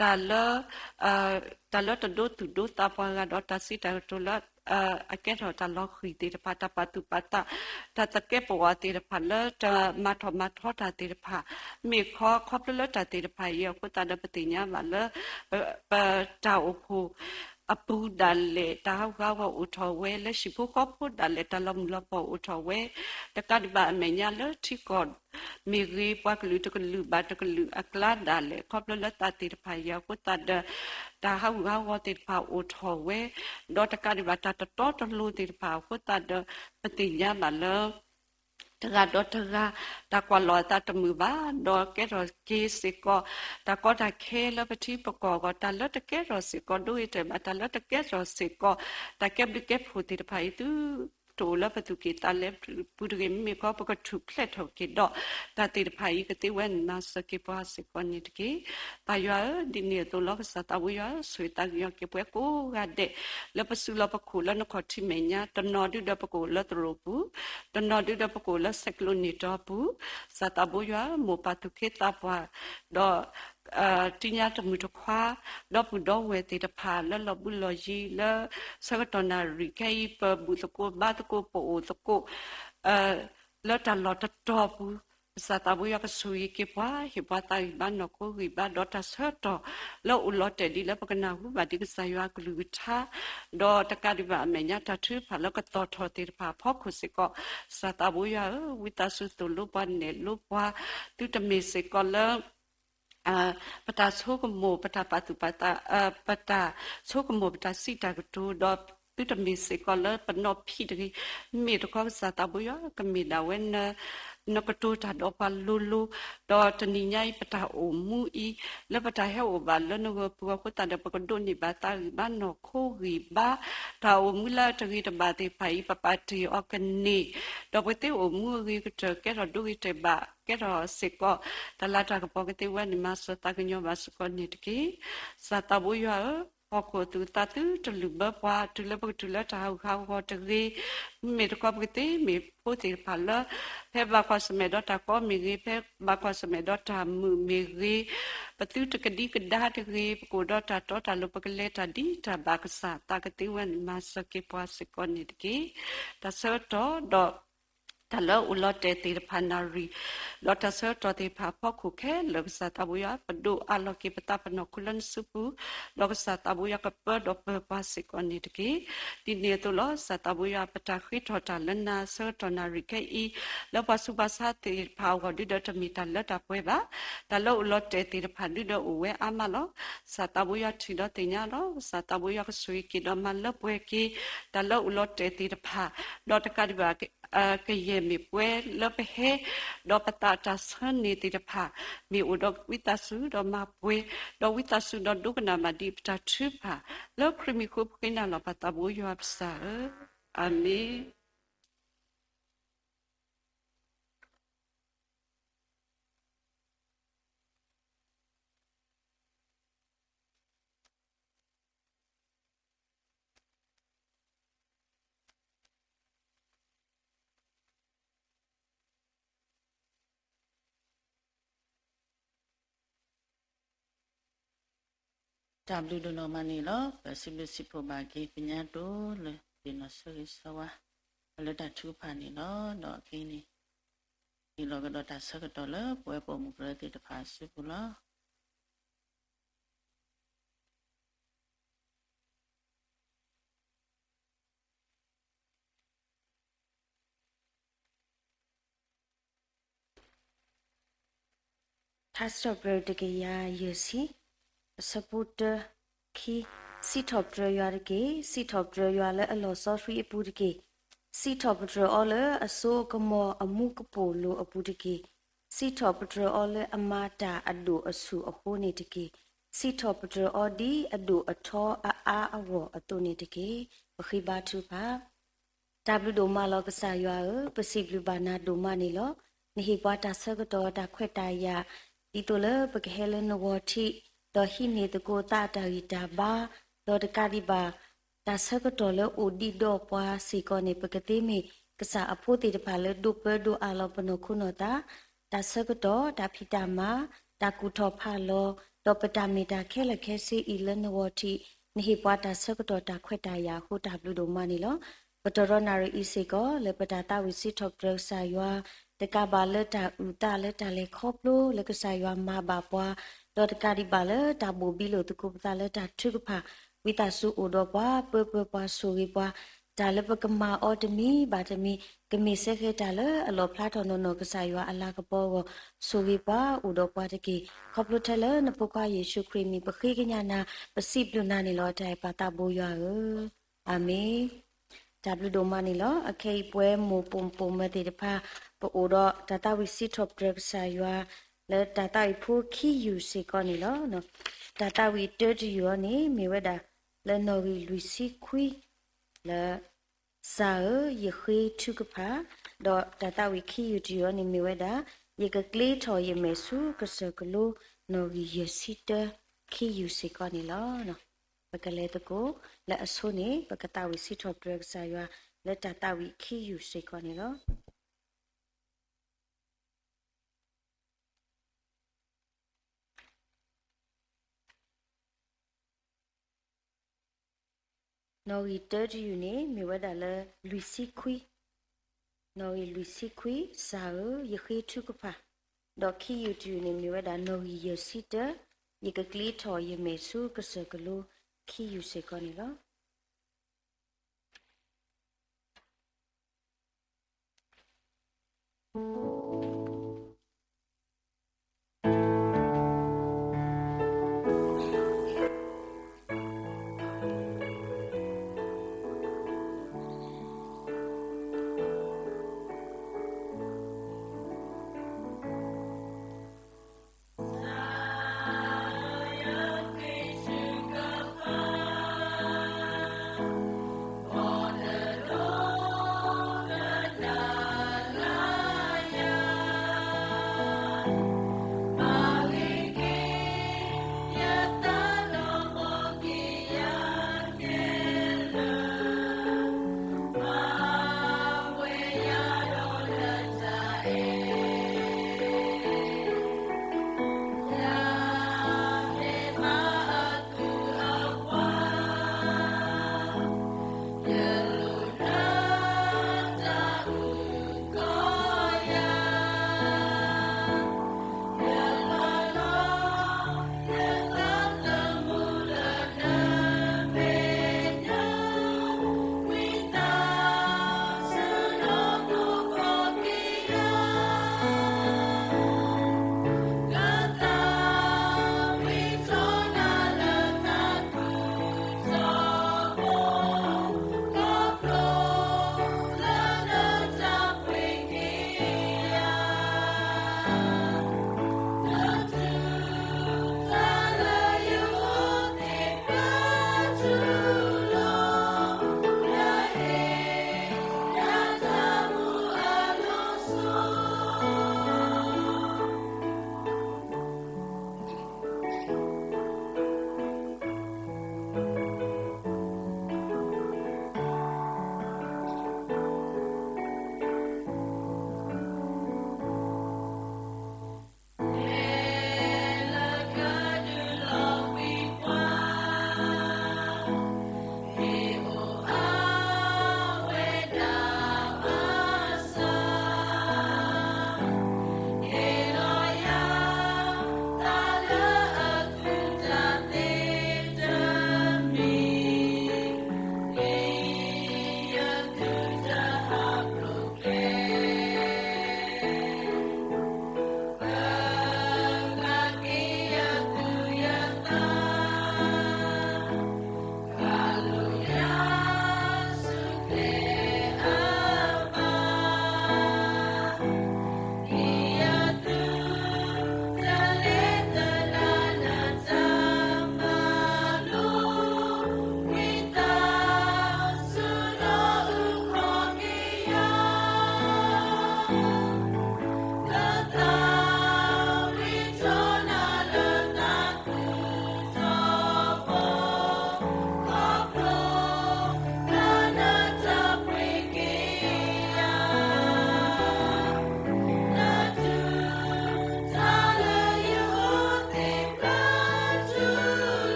တၢ်လၢ တၢ်လၢတဒိသူၣ်ဒိသးပှၤဂၤဒီး တၢ်စံးတၢ်ကတိၤလၢ အကဲထီၣ်တၢ်လီၤဃံၤသ့ၣ်တဖၣ်, တၢ်ပာ်သူၣ်ပာ်သး, တၢ်သကဲးပဝးသ့ၣ်တဖၣ် လၢတၢ်မၤထီၣ်မၤထီတၢ်သ့ၣ်တဖၣ်, မ့ၢ်ခီ ခီဖျိလၢတၢ်သ့ၣ်တဖၣ်အံၤအဃိသတးဒီး ပသ့ၣ်ညါဘၣ်လၢ ပ ပတၢ်အိၣ်ဖှိၣ် အပူၤဒၣ်လဲာ် တၢ်ဟးဂူာ်ဟးဂီၤအိၣ်ထီၣ်ဝဲ, လၢဟံၣ်ဖိဃီဖိဒၣ်လဲာ် တၢ်လီၤမုၢ်လီၤဖှီၣ်အိၣ်ထီၣ်ဝဲ, တကးဒံးဘၣ်အမဲာ်ညါလၢထံကီၢ်မ့ၢ်ဂ့ၤ, ပှၤကလုာ်တကလုာ်ဘၣ်တကလုာ်အကျါဒၣ်လဲာ် ခီဖျိလၢတၢ်သ့ၣ်တဖၣ်အံၤအဃိသတးဒီး တၢ်ဟးဂူာ်ဟးဂီၤသ့ၣ်တဖၣ်အိၣ်ထီၣ်ဝဲ, ဒီးတကးဒံးဘၣ်တၢ်တတီတလိၤသ့ၣ်တဖၣ်အဃိသတးဒီး ပသ့ၣ်ညါဘၣ်လၢ တဂၤဒီးတဂၤ တၢ်ကွၢ်လီၤအသးတမုာ်ဘၣ်, ဒီးကဲထီၣ်က့ၤစ့ၢ်ကီး တၢ်ကီတၢ်ခဲလၢပထံပကီၢ်အဂီၢ်, တၢ်လၢတကဲထီၣ်စ့ၢ်ကီး ဒိဂ့ၤတဲာ်ဘၣ်, တၢ်လၢတကဲထီၣ်စ့ၢ်ကီး တၢ်ကဲဘျုးကဲဖှိၣ်သ့ၣ်တဖၣ်အံၤ သု တအိၣ်လၢပသူၣ်ကံၢ်သးလဲပူၤတဂ့ၤ, မ့မ့ၢ်ခီ ပကထူၣ်ဖျဲးထီၣ်က့ၤဒီး တၢ်သ့ၣ်တဖၣ်အံၤ ကသ့ဝဲန့ၣ် မၤစၢၤက့ၤပှၤစ့ၢ်ကီးန့ၣ်တက့ၢ်. သးယွၤဧၢ, ဒ်န့ၣ်အသိးလီၤ. ကစၢ်သးဘိယွၤဧၢ, ဆိၣ်ဂ့ၤသးကညီၤက့ၤပှၤကိးဂၤဒဲး လၢပစုလီၢ်ပခိၣ်လၢနခီၣ်ထံးမဲာ်ညါ, တနီၤဒုဒီးပကအိၣ်လၢသရိာ်ပူၤ, တနီၤဒုဒီးပကအိၣ်လၢ cyclone နံၣ်တီပူၤ, ကစၢ်သးဘိယွၤဧၢ, မိၢ်ပၢ်သူၣ်က့သးပှၢ် ဒီး တံညါတမုၢ်တခွါ ဒီပုၢ်ဒီဝဲၢ်သ့ၣ်တဖၣ် လၢလီၤဘူးလီၤယံၤ လၢဆၢကတီၢ်နၣ်ရံၣ်ခဲအံၤ ပဘူၣ်သကိးဘါသကိး ပအိၣ်သကိး လၢတၢ်လီၢ်တတီၤပူၤ, ကစၢ်သးဘိယွၤကဆိၣ်ဂ့ၤက့ၤပှၤ, ဟ့ၣ်ပှၤသးဂံၢ်ဘါနီၢ်ခိဂံၢ်ဘါ ဒီးတၢ်ဆၢကတီၢ်လၢအိၣ်လီၤတဲာ်ဒ်လၢပကနၢ်ဟူဘၣ်ဒံးကစၢ်ယွၤအကလုၢ်ကထါ, ဒီးတကးဒံးဘၣ်အမဲာ်ညါတၢ်ထုကဖၣ်လၢကသီၣ်ထီၣ်သ့ၣ်တဖၣ်အဖီခိၣ်စ့ၢ်ကီး, ကစၢ်သးဘိယွၤဧၢ, ဝံသးစူၤသိၣ်လိပှၤနဲၣ်လိပှၤ, သုတမ့ၢ်စ့ၢ်ကီးလၢ ပတၢ်ဆိကမိၣ် ပတၢ်ပာ်သူၣ်ပာ်သး, ပတၢ်ဆိကမိၣ် ပတၢ်စံးတၢ်ကတိၤ, ဒီးသုတမ့ၢ်စ့ၢ်ကီးလၢပနီၢ်ဖံးတဂ့ၤ, မ့ၢ်တခီကစၢ်သးဘိယွၤ ကမ့ၢ်ဒၣ်ဝဲ နကတိၤတၢ်ဒီးပှၤလိၤလိၤ, ဒီးတနံၤညါအံၤ ပတၢ်အိၣ်မူအံၤ လၢပတၢ်ဟဲအိၣ်ဘၣ်လၢနဂၢၢ်ပူၤအဃိသတးဒီး ပကဒိးန့ၢ်ဘၣ်သးဂံၢ်ဘါနီၢ်ခိဂံၢ်ဘါ, တၢ်အိၣ်မူလၢတဂ့ၤတဘၣ်သ့ၣ်တဖၣ်အံၤ ပပာ်တ့ၢ်အီၤကန့ၢ်, ဒီးပသ့အိၣ်မူအဂ့ၤကတၢၢ် ကဲထီၣ်ဒိဂ့ၤတဲာ်ဘၣ် ကဲထီၣ်စ့ၢ်ကီး တၢ်လၤတၢ်ကပီၤကသ့ဝဲန့ၣ် မၤစၢၤသးကညီၤဘၣ်စ့ၢ်ကီးန့ၣ်တက့ၢ်. ကစၢ်သးဘိယွၤဧၢ, ဟီၣ်ခိၣ်အသူၣ်အသးသုတလုၢ်ဘၢပှၤ တုၤလၢပကတုၤလၢတၢ်ဟးဂူာ်ဟးဂီၤတဂ့ၤ, မ့ၢ်တခီပကသ့မ့ၢ်ဖိသ့ၣ်တဖၣ်လၢ ဖဲဘၣ်ကွၢ်ဆၢၣ်မဲာ်ဒီးတၢ်ကီမ့ၢ်ဂ့ၤ, ဖဲဘၣ်ကွၢ်ဆၢၣ်မဲာ်ဒီးတၢ်မုာ်မ့ၢ်ဂ့ၤ, ပသုတကဒံကဒါတဂ့ၤ, ပကအိၣ်ဒီးတၢ်တီတၢ်လိၤ ပကလဲၤတၢ်ဒ်တၢ်ဘၣ် ကစၢ်သးကသ့ဝဲန့ၣ် မၤစၢၤက့ၤပှၤစ့ၢ်ကီးန့ၣ်တက့ၢ်. တၢ်ဆၢကတီၢ်ဒီး တၢ်လၢအိၣ်လီၤတဲာ်သ့ၣ်တဖၣ်နၣ်ရံၣ်, ဒီးတၢ်ဆၢကတီၢ်သ့ၣ်တဖၣ်အဖီခိၣ်ခဲလၢာ် ကစၢ်သးဘိယွၤ ပဒိးအးလီၤက့ၤပသးပနီၢ်ခိလၢနစုပူၤ, ဒီးကစၢ်သးဘိယွၤကပၢဒီးပၢၤပှၤစ့ၢ်ကီးန့ၣ်တက့ၢ်. ဒ်န့ၣ်အသိးလီၤ. ကစၢ်သးဘိယွၤ ပတၢ်ဃ့ထီၣ်တၢ်လၢနၤဆၢကတီၢ်နၣ်ရံၣ်ခဲအံၤ လၢပှၤဆူးပှၤဆါသ့ၣ်တဖၣ်အဂီၢ် ဒုဒီးတမ့ၢ်တၢ်လၢတၢ်ပှဲၤဘၣ်. တၢ်လၢအိၣ်လီၤတဲာ်သ့ၣ်တဖၣ်ဒုဒီးအိၣ်ဝဲအါမးလီၤ. ကစၢ်သးဘိယွၤထံၣ်ဒီးသ့ၣ်ညါလီၤ. ကစၢ်သးဘိယွၤကဆိၣ်ဂ့ၤက့ၤဒီးမၤလၢပှဲၤက့ၤ တၢ်လၢအိၣ်လီၤတဲာ်သ့ၣ်တဖၣ်, ဒီးတကးဒံးဘၣ် ကယဲၢ်မ့ၢ်ပှဲၤလၢပဟဲ, ဒီးပသးတၢ်ဆၢန့ၣ်သ့ၣ်တဖၣ် မ့ၢ်အိၣ်ဒီးဝံသးစူၤဒီးမၤပှဲၤ, ဒီးဝံသးစူၤဒီးဒိကနၣ်ဘၣ်ဒံးပတၢ်ထုကဖၣ်, လၢခရံာ်မံၤအဃိပဃ့နၤလီၤ ပၢ်သးဘိယွၤပစၢ်ဧၢ, အၤမ့ၣ်. တၢ်ဘျုးဒိၣ်နီၢ်မးန့ၣ်လီၤ. ပစံးဘျုးစံးဖှိၣ်ဘၣ်က့ၤ ကညီတိလၢသ့ၣ်နီၣ်ဆိၣ်ဂ့ၤဆိၣ်ဝါ လၢတၢ်ထုကဖၣ်န့ၣ်လီၤ. ဒီးခဲအံၤန့ၣ် ဟ့ၣ်လီၤကဒီးတၢ်ဆၢကတီၢ်လၢပဝဲပိာ်မုၣ်ကရၢသ့ၣ်တဖၣ်အစုပူၤလီၤ. ထါစံးထီၣ်ပတြၢၤတကယၤယဲၢ်ဆံ, အဆၢဖိတၢ, ခံ, စံးထီၣ်ပတြၢၤယွၤတက့ၢ်. စံးထီၣ်ပတြၢၤယွၤလၢအလီၤဆီဆှံအပူၤတက့ၢ်. စံးထီၣ်ပတြၢၤအီၤလၢအစိအကမီၤအမူကပိာ်လိၤအပူၤတက့ၢ်. စံးထီၣ်ပတြၢၤအီၤလၢအမၤတၢ်အဒိၣ်အဆူၣ်အဃိန့ၣ်တက့ၢ်. စံးထီၣ်ပတြၢၤအီၤဒ်အဒိၣ်အထီအအါအဂီၢ်အသိးန့ၣ်တက့ၢ်. ပဃ့ဘါထုကဖၣ်. တၢ်ဘျုးဒိၣ်မးလီၤကစၢ်ယွၤဧၢ, ပစံးဘျုးဘၣ်နၤဒိၣ်မးန့ၣ်လီၤ. နဟ့ၣ်ပှၤတၢ်ဆၢကတီၢ်တၢ်ခွဲးတၢ်ယာ်, ဒ်သိးလၢပကဟဲလၢနဂီၤထံး, ဒီးဟံးန့ၢ်သကိးသးအတၢ်ဂံၢ်တၢ်ဘါ, ဒီးတကးဒံးဘၣ် တၢ်ဆၢကတီၢ်လၢအိၣ်ဒံးဒီးပှၤစ့ၢ်ကီးန့ၣ် ပကသ့မ့ၢ်ကစၢ်အဖိသ့ၣ်တဖၣ်လၢဒိးပၢဒိးအးလီၤပနီၢ်ခိနီၢ်သး, တၢ်ဆၢကတီၢ်, တၢ်ဖံးတၢ်မၤ, တၢ်ကူၣ်ထီၣ်ဖးလီၤ, ဒီးပတၢ်မ့ၢ်တၢ်ခဲလၢာ်ခဲဆ့အံၤလၢနဂီၤထံး, နဟ့ၣ်ပှၤတၢ်ဆၢကတီၢ်တၢ်ခွဲးတၢ်ယာ်အဃိ တၢ်ဘျုးဒိၣ်မးန့ၣ်လီၤ. ကတီၢ်ဒီးနၣ်ရံၣ်အံၤစ့ၢ်ကီး လၢပတၢ်သးဝံၣ်စံးထီၣ်ပတြၢၤကစၢ်ယွၤ, တကးဘၣ်လၢတၢ်အုၣ်သးလၢတၢ်လဲၤခီဖျိလၢကစၢ်ယွၤမၤဘၣ်ပှၤ, ဒီးတကးဒံးဘၣ်လၢတၢ်ဘိၣ်ဘံလိာ်သကိးပသးလၢတၢ်ထုကဖၣ်, ဝံသးစူၤအိၣ်ဒီးပှၤ, ပၢပၢပှၤဆိၣ်ဂ့ၤပှၤ, တၢ်လၢပကမၤအီၤတမံၤဘၣ်တမံၤ, ကမ့ၢ်စ့ၢ်ကီးတၢ်လၢအလီၣ်ဖျါထီၣ်နီၢ်နီၢ်ကစၢ်ယွၤအလၤကပီၤအဂီၢ်, ဆိၣ်ဂ့ၤပှၤအိၣ်ဒီးပှၤတက့ၢ်. ခီဖျိထဲလၢနဖိခွါယ့ၣ်ၡူးခရံာ်အမံၤ ပဃ့ကညးနၤ, ပစံးဘျုးနၤန့ၣ်လီၤ တၢ်အဲၣ်ပၢ်သးဘိယွၤဧၢ, အၤမ့ၣ်. တၢ်ဘျုးဒိၣ်မးန့ၣ်လီၤ. အခဲအံၤပဝဲမိၢ်ပိာ်မုၣ်ပိာ်မၢၤသ့ၣ်တဖၣ် ပအိၣ်ဒီးတၢ်သးဝံၣ်စံးထီၣ်ပတြၢၤကစၢ်ယွၤ လၢတၢ်သးဝံၣ်ဖိခံယုၢ်စ့ၢ်ကီးန့ၣ်လီၤ. တၢ်သးဝံၣ်တၢတယုၢ်အံၤန့ၣ် မ့ၢ်ဝဲဒၣ်လၢနီၣ်ဂံၢ်လွံၢ်ဆံခွံ လၢ စၢ်ဧၢ, ယဃ့ထုကဖၣ်, ဒီးတၢ်သးဝံၣ်ခံယူၢ်တယူၢ်အံၤန့ၣ်မ့ၢ်ဝဲဒၣ်, ယကကျ့ထီၣ်ယမဲာ်ဆူကစၢၢ်ကလိ နီၣ်ဂံၢ်ယဲၢ်ဆံတၢ ခံယူၢ်စ့ၢ်ကီးန့ၣ်လီၤ. ပကလဲၤသကိးလၢအဆိန့ၣ် ပကသးဝံၣ်စံးထီၣ်ပတြၢၤကစၢ်ယွၤ လၢတၢ်သးဝံၣ်ခံယူၢ်စ့ၢ်ကီးန့ၣ်လီၤ. နီၣ်ဂံၢ်တၢတယူၢ်န့ၣ် မ့ၢ်ဝဲဒၣ်လၢလွံၢ်ဆံခွံ, နီၣ်ဂံၢ်လွံၢ်ဆံခွံ, စၢ်ဧၢ, ယဃ့ထုကဖၣ်, ဒီးခံယူၢ်တယူၢ်န့ၣ် မ့ၢ်ဝဲဒၣ်နီၣ်ဂံၢ်ယဲၢ်ဆံတၢ, ယကကျ့ထီၣ်ယမဲာ်ဆူကစၢၢ်ကလိ ခံယူၢ်စ့ၢ်ကီးန့ၣ်လီၤ.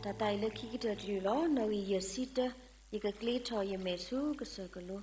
ယကပာ်ဖျါထီၣ်ယသးအံၤလၢခံကတၢၢ်တယုၢ်လီၤ. နီၣ်ဂံၢ်ယဲၢ်ဆံတၢ, ယကကျ့ထီၣ်ယမဲာ်ဆူကစၢၢ်ကလိ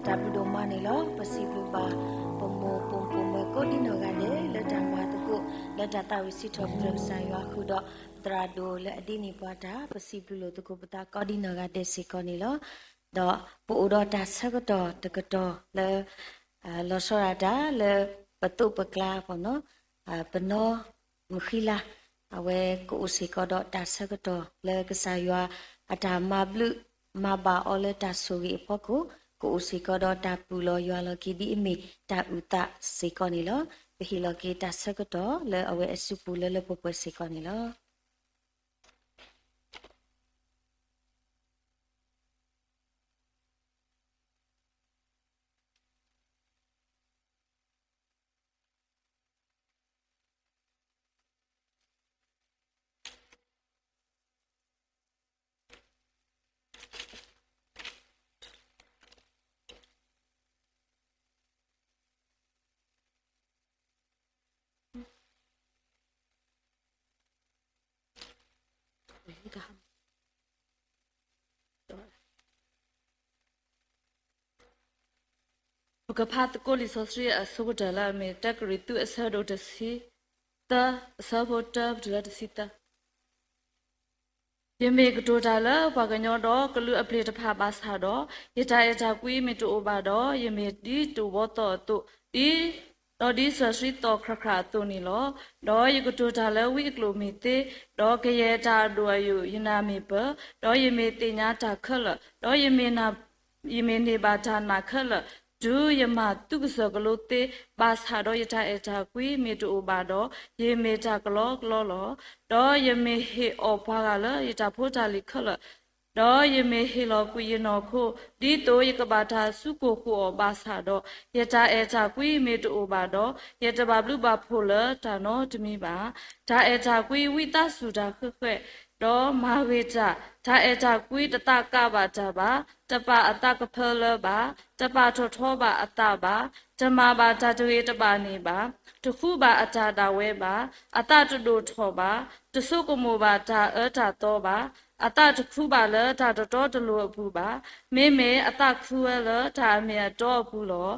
တၢ်ဘျုးဒိၣ်မးန့ၣ်လီၤ. ပစံးဘျုးဘၣ် ပမိၢ်ပိာ်မုၣ်ပိာ်မၢၤကိးဒံနီၢ်ဂၤဒဲး လၢတၢ်မၤသကိး လၢတၢ်သးဝံၣ်စံးထီၣ်ပတြၢၤကစၢ်ယွၤဃုာ်ဒီး သရၣ်ဒိၣ်လၢအဒ်န့ၣ်ပှၤတၢ် ပစံးဘျုးလိာ်သကိးပသးကိးဒံနီၢ်ဂၤဒဲးစ့ၢ်ကီးန့ၣ်လီၤ. ဒီးပအိၣ်ဒီးတၢ်ဆၢကတီၢ်တကတီၢ်လၢ လီၤဆီဒၣ်တၢ်လၢပသိးပကျါ ပနီၢ်မုၢ်ဃံလၤ အဝဲကအိၣ်စ့ၢ်ကီးဒီးတၢ်ဆၢကတီၢ်လၢကစၢ်ယွၤအတၢ်မၤဘျုးမၤဘၣ်အီၤလၢတၢ်ဆိၣ်ဂ့ၤအဖီခိၣ် ကအိၣ်စ့ၢ်ကီးဒီးတၢ်ပူၤလီၤယွၤလီၤက့ၤဒ်အမ့ၢ်တၢ်အုၣ်သးစ့ၢ်ကီးန့ၣ်လီၤ. ပဟ့ၣ်လီၤက့ၤတၢ်ဆၢကတီၢ်လၢအဝဲအစုပူၤလၢလၢပှဲၤပှဲၤစ့ၢ်ကီးန့ၣ်လီၤ. တၢ်ဘျုးဒိၣ်မးန့ၣ်လီၤ. ပကဖးသကိးလံာ်စီဆှံအဆိကတၢၢ်လၢအမ့ၢ် တၢကရံၣ်သူး အဆၢဒိၣ်တဆံသၢ, အဆၢဖိတၢ ပတုၤလၢတဆံသၢ. ယမ့ၢ်ကတိၤတၢ်လၢပှၤကညီဒီးကလူးအပျ့ၤတဖၣ်ဘၣ်ဆၣ်ဒီး, ယတၢ်အဲၣ်တၢ်ကွံမ့ၢ်တအိၣ်ဘၣ်ဒီး, ယမ့ၢ်ဒ်တိၣ်ဘီသီအသိး, ဒ်, ဒီးဒ်စီဆှံသီခရၣ်ခရၣ်အသိးန့ၣ်လီၤ. ဒီးယကတိၤတၢ်လၢဝံအကျိာ်မ့ၢ်သ့, ဒီးကယဲၢ်တၢ်အဒိၣ်အယိာ် ယနၢ်မ့ၢ်ပၢၢ်, ဒီးယမ့ၢ်သ့ၣ်ညါတၢ်ခဲလၢာ်, ဒီးယမ့ၢ် ယမ့ၢ်န့ၢ်ဘၣ်တၢ်နာ်ခဲလၢာ်, တုၤယမၤသုးကစၢၢ်ကလိသ့, ဘၣ်ဆၣ်ဒီးယတၢ်အဲၣ်တၢ်ကွံမ့ၢ်တအိၣ်ဘၣ်ဒီး, ယမ့ၢ်တၢ်ကလီကလီလီၤ. ဒီးယမ့ၢ်ဟ့ၣ်အီၣ်ပှၤဂၤလၢယတၢ်ဖိတၢ်လံၤခဲလၢာ်, ဒီးယမ့ၢ်ဟ့ၣ်လီၤကွံာ်ယနီၢ်ခိ, ဒ်သိးယကဘၣ်တၢ်စုကိၢ်ဃုာ်အီၤဘၣ်ဆၣ်ဒီး, ယတၢ်အဲၣ်တၢ်ကွံမ့ၢ်တအိၣ်ဘၣ်ဒီး, ယတဘၣ်ဘျုးဘၣ်ဖှိၣ်လၢတၢ်နီတမံၤဘၣ်. တၢ်အဲၣ်တၢ်ကွံဝံသးစူၤတၢ်ဃဲၣ်ဃဲၣ်, ဒီးမၤဂ့ၤတၢ်, တၢ်အဲၣ်တၢ်ကွံတသးကးဘၣ်တၢ်ဘၣ်, တပာ်အသးကဖၢလၢဘၣ်, တပာ်ထီၣ်ထီဘၣ်အသးဘၣ်, တမၤဘၣ်တၢ်တဂ့ၤတဘၣ်န့ၣ်ဘၣ်, တဃုဘၣ်အတၢ်ဒၣ်ဝဲဘၣ်, အသးတဒိၣ်ထီၣ်ဘၣ်, တဆိကမိၣ်ဘၣ်တၢ်အၢတၢ်သီဘၣ်, အသးတခုဘၣ်လၢတၢ်တတီတလိၤအပူၤဘၣ်, မ့မ့ၢ်အသးခုဝဲလၢတၢ်အမ့ၢ်အတီအပူၤလီၤ.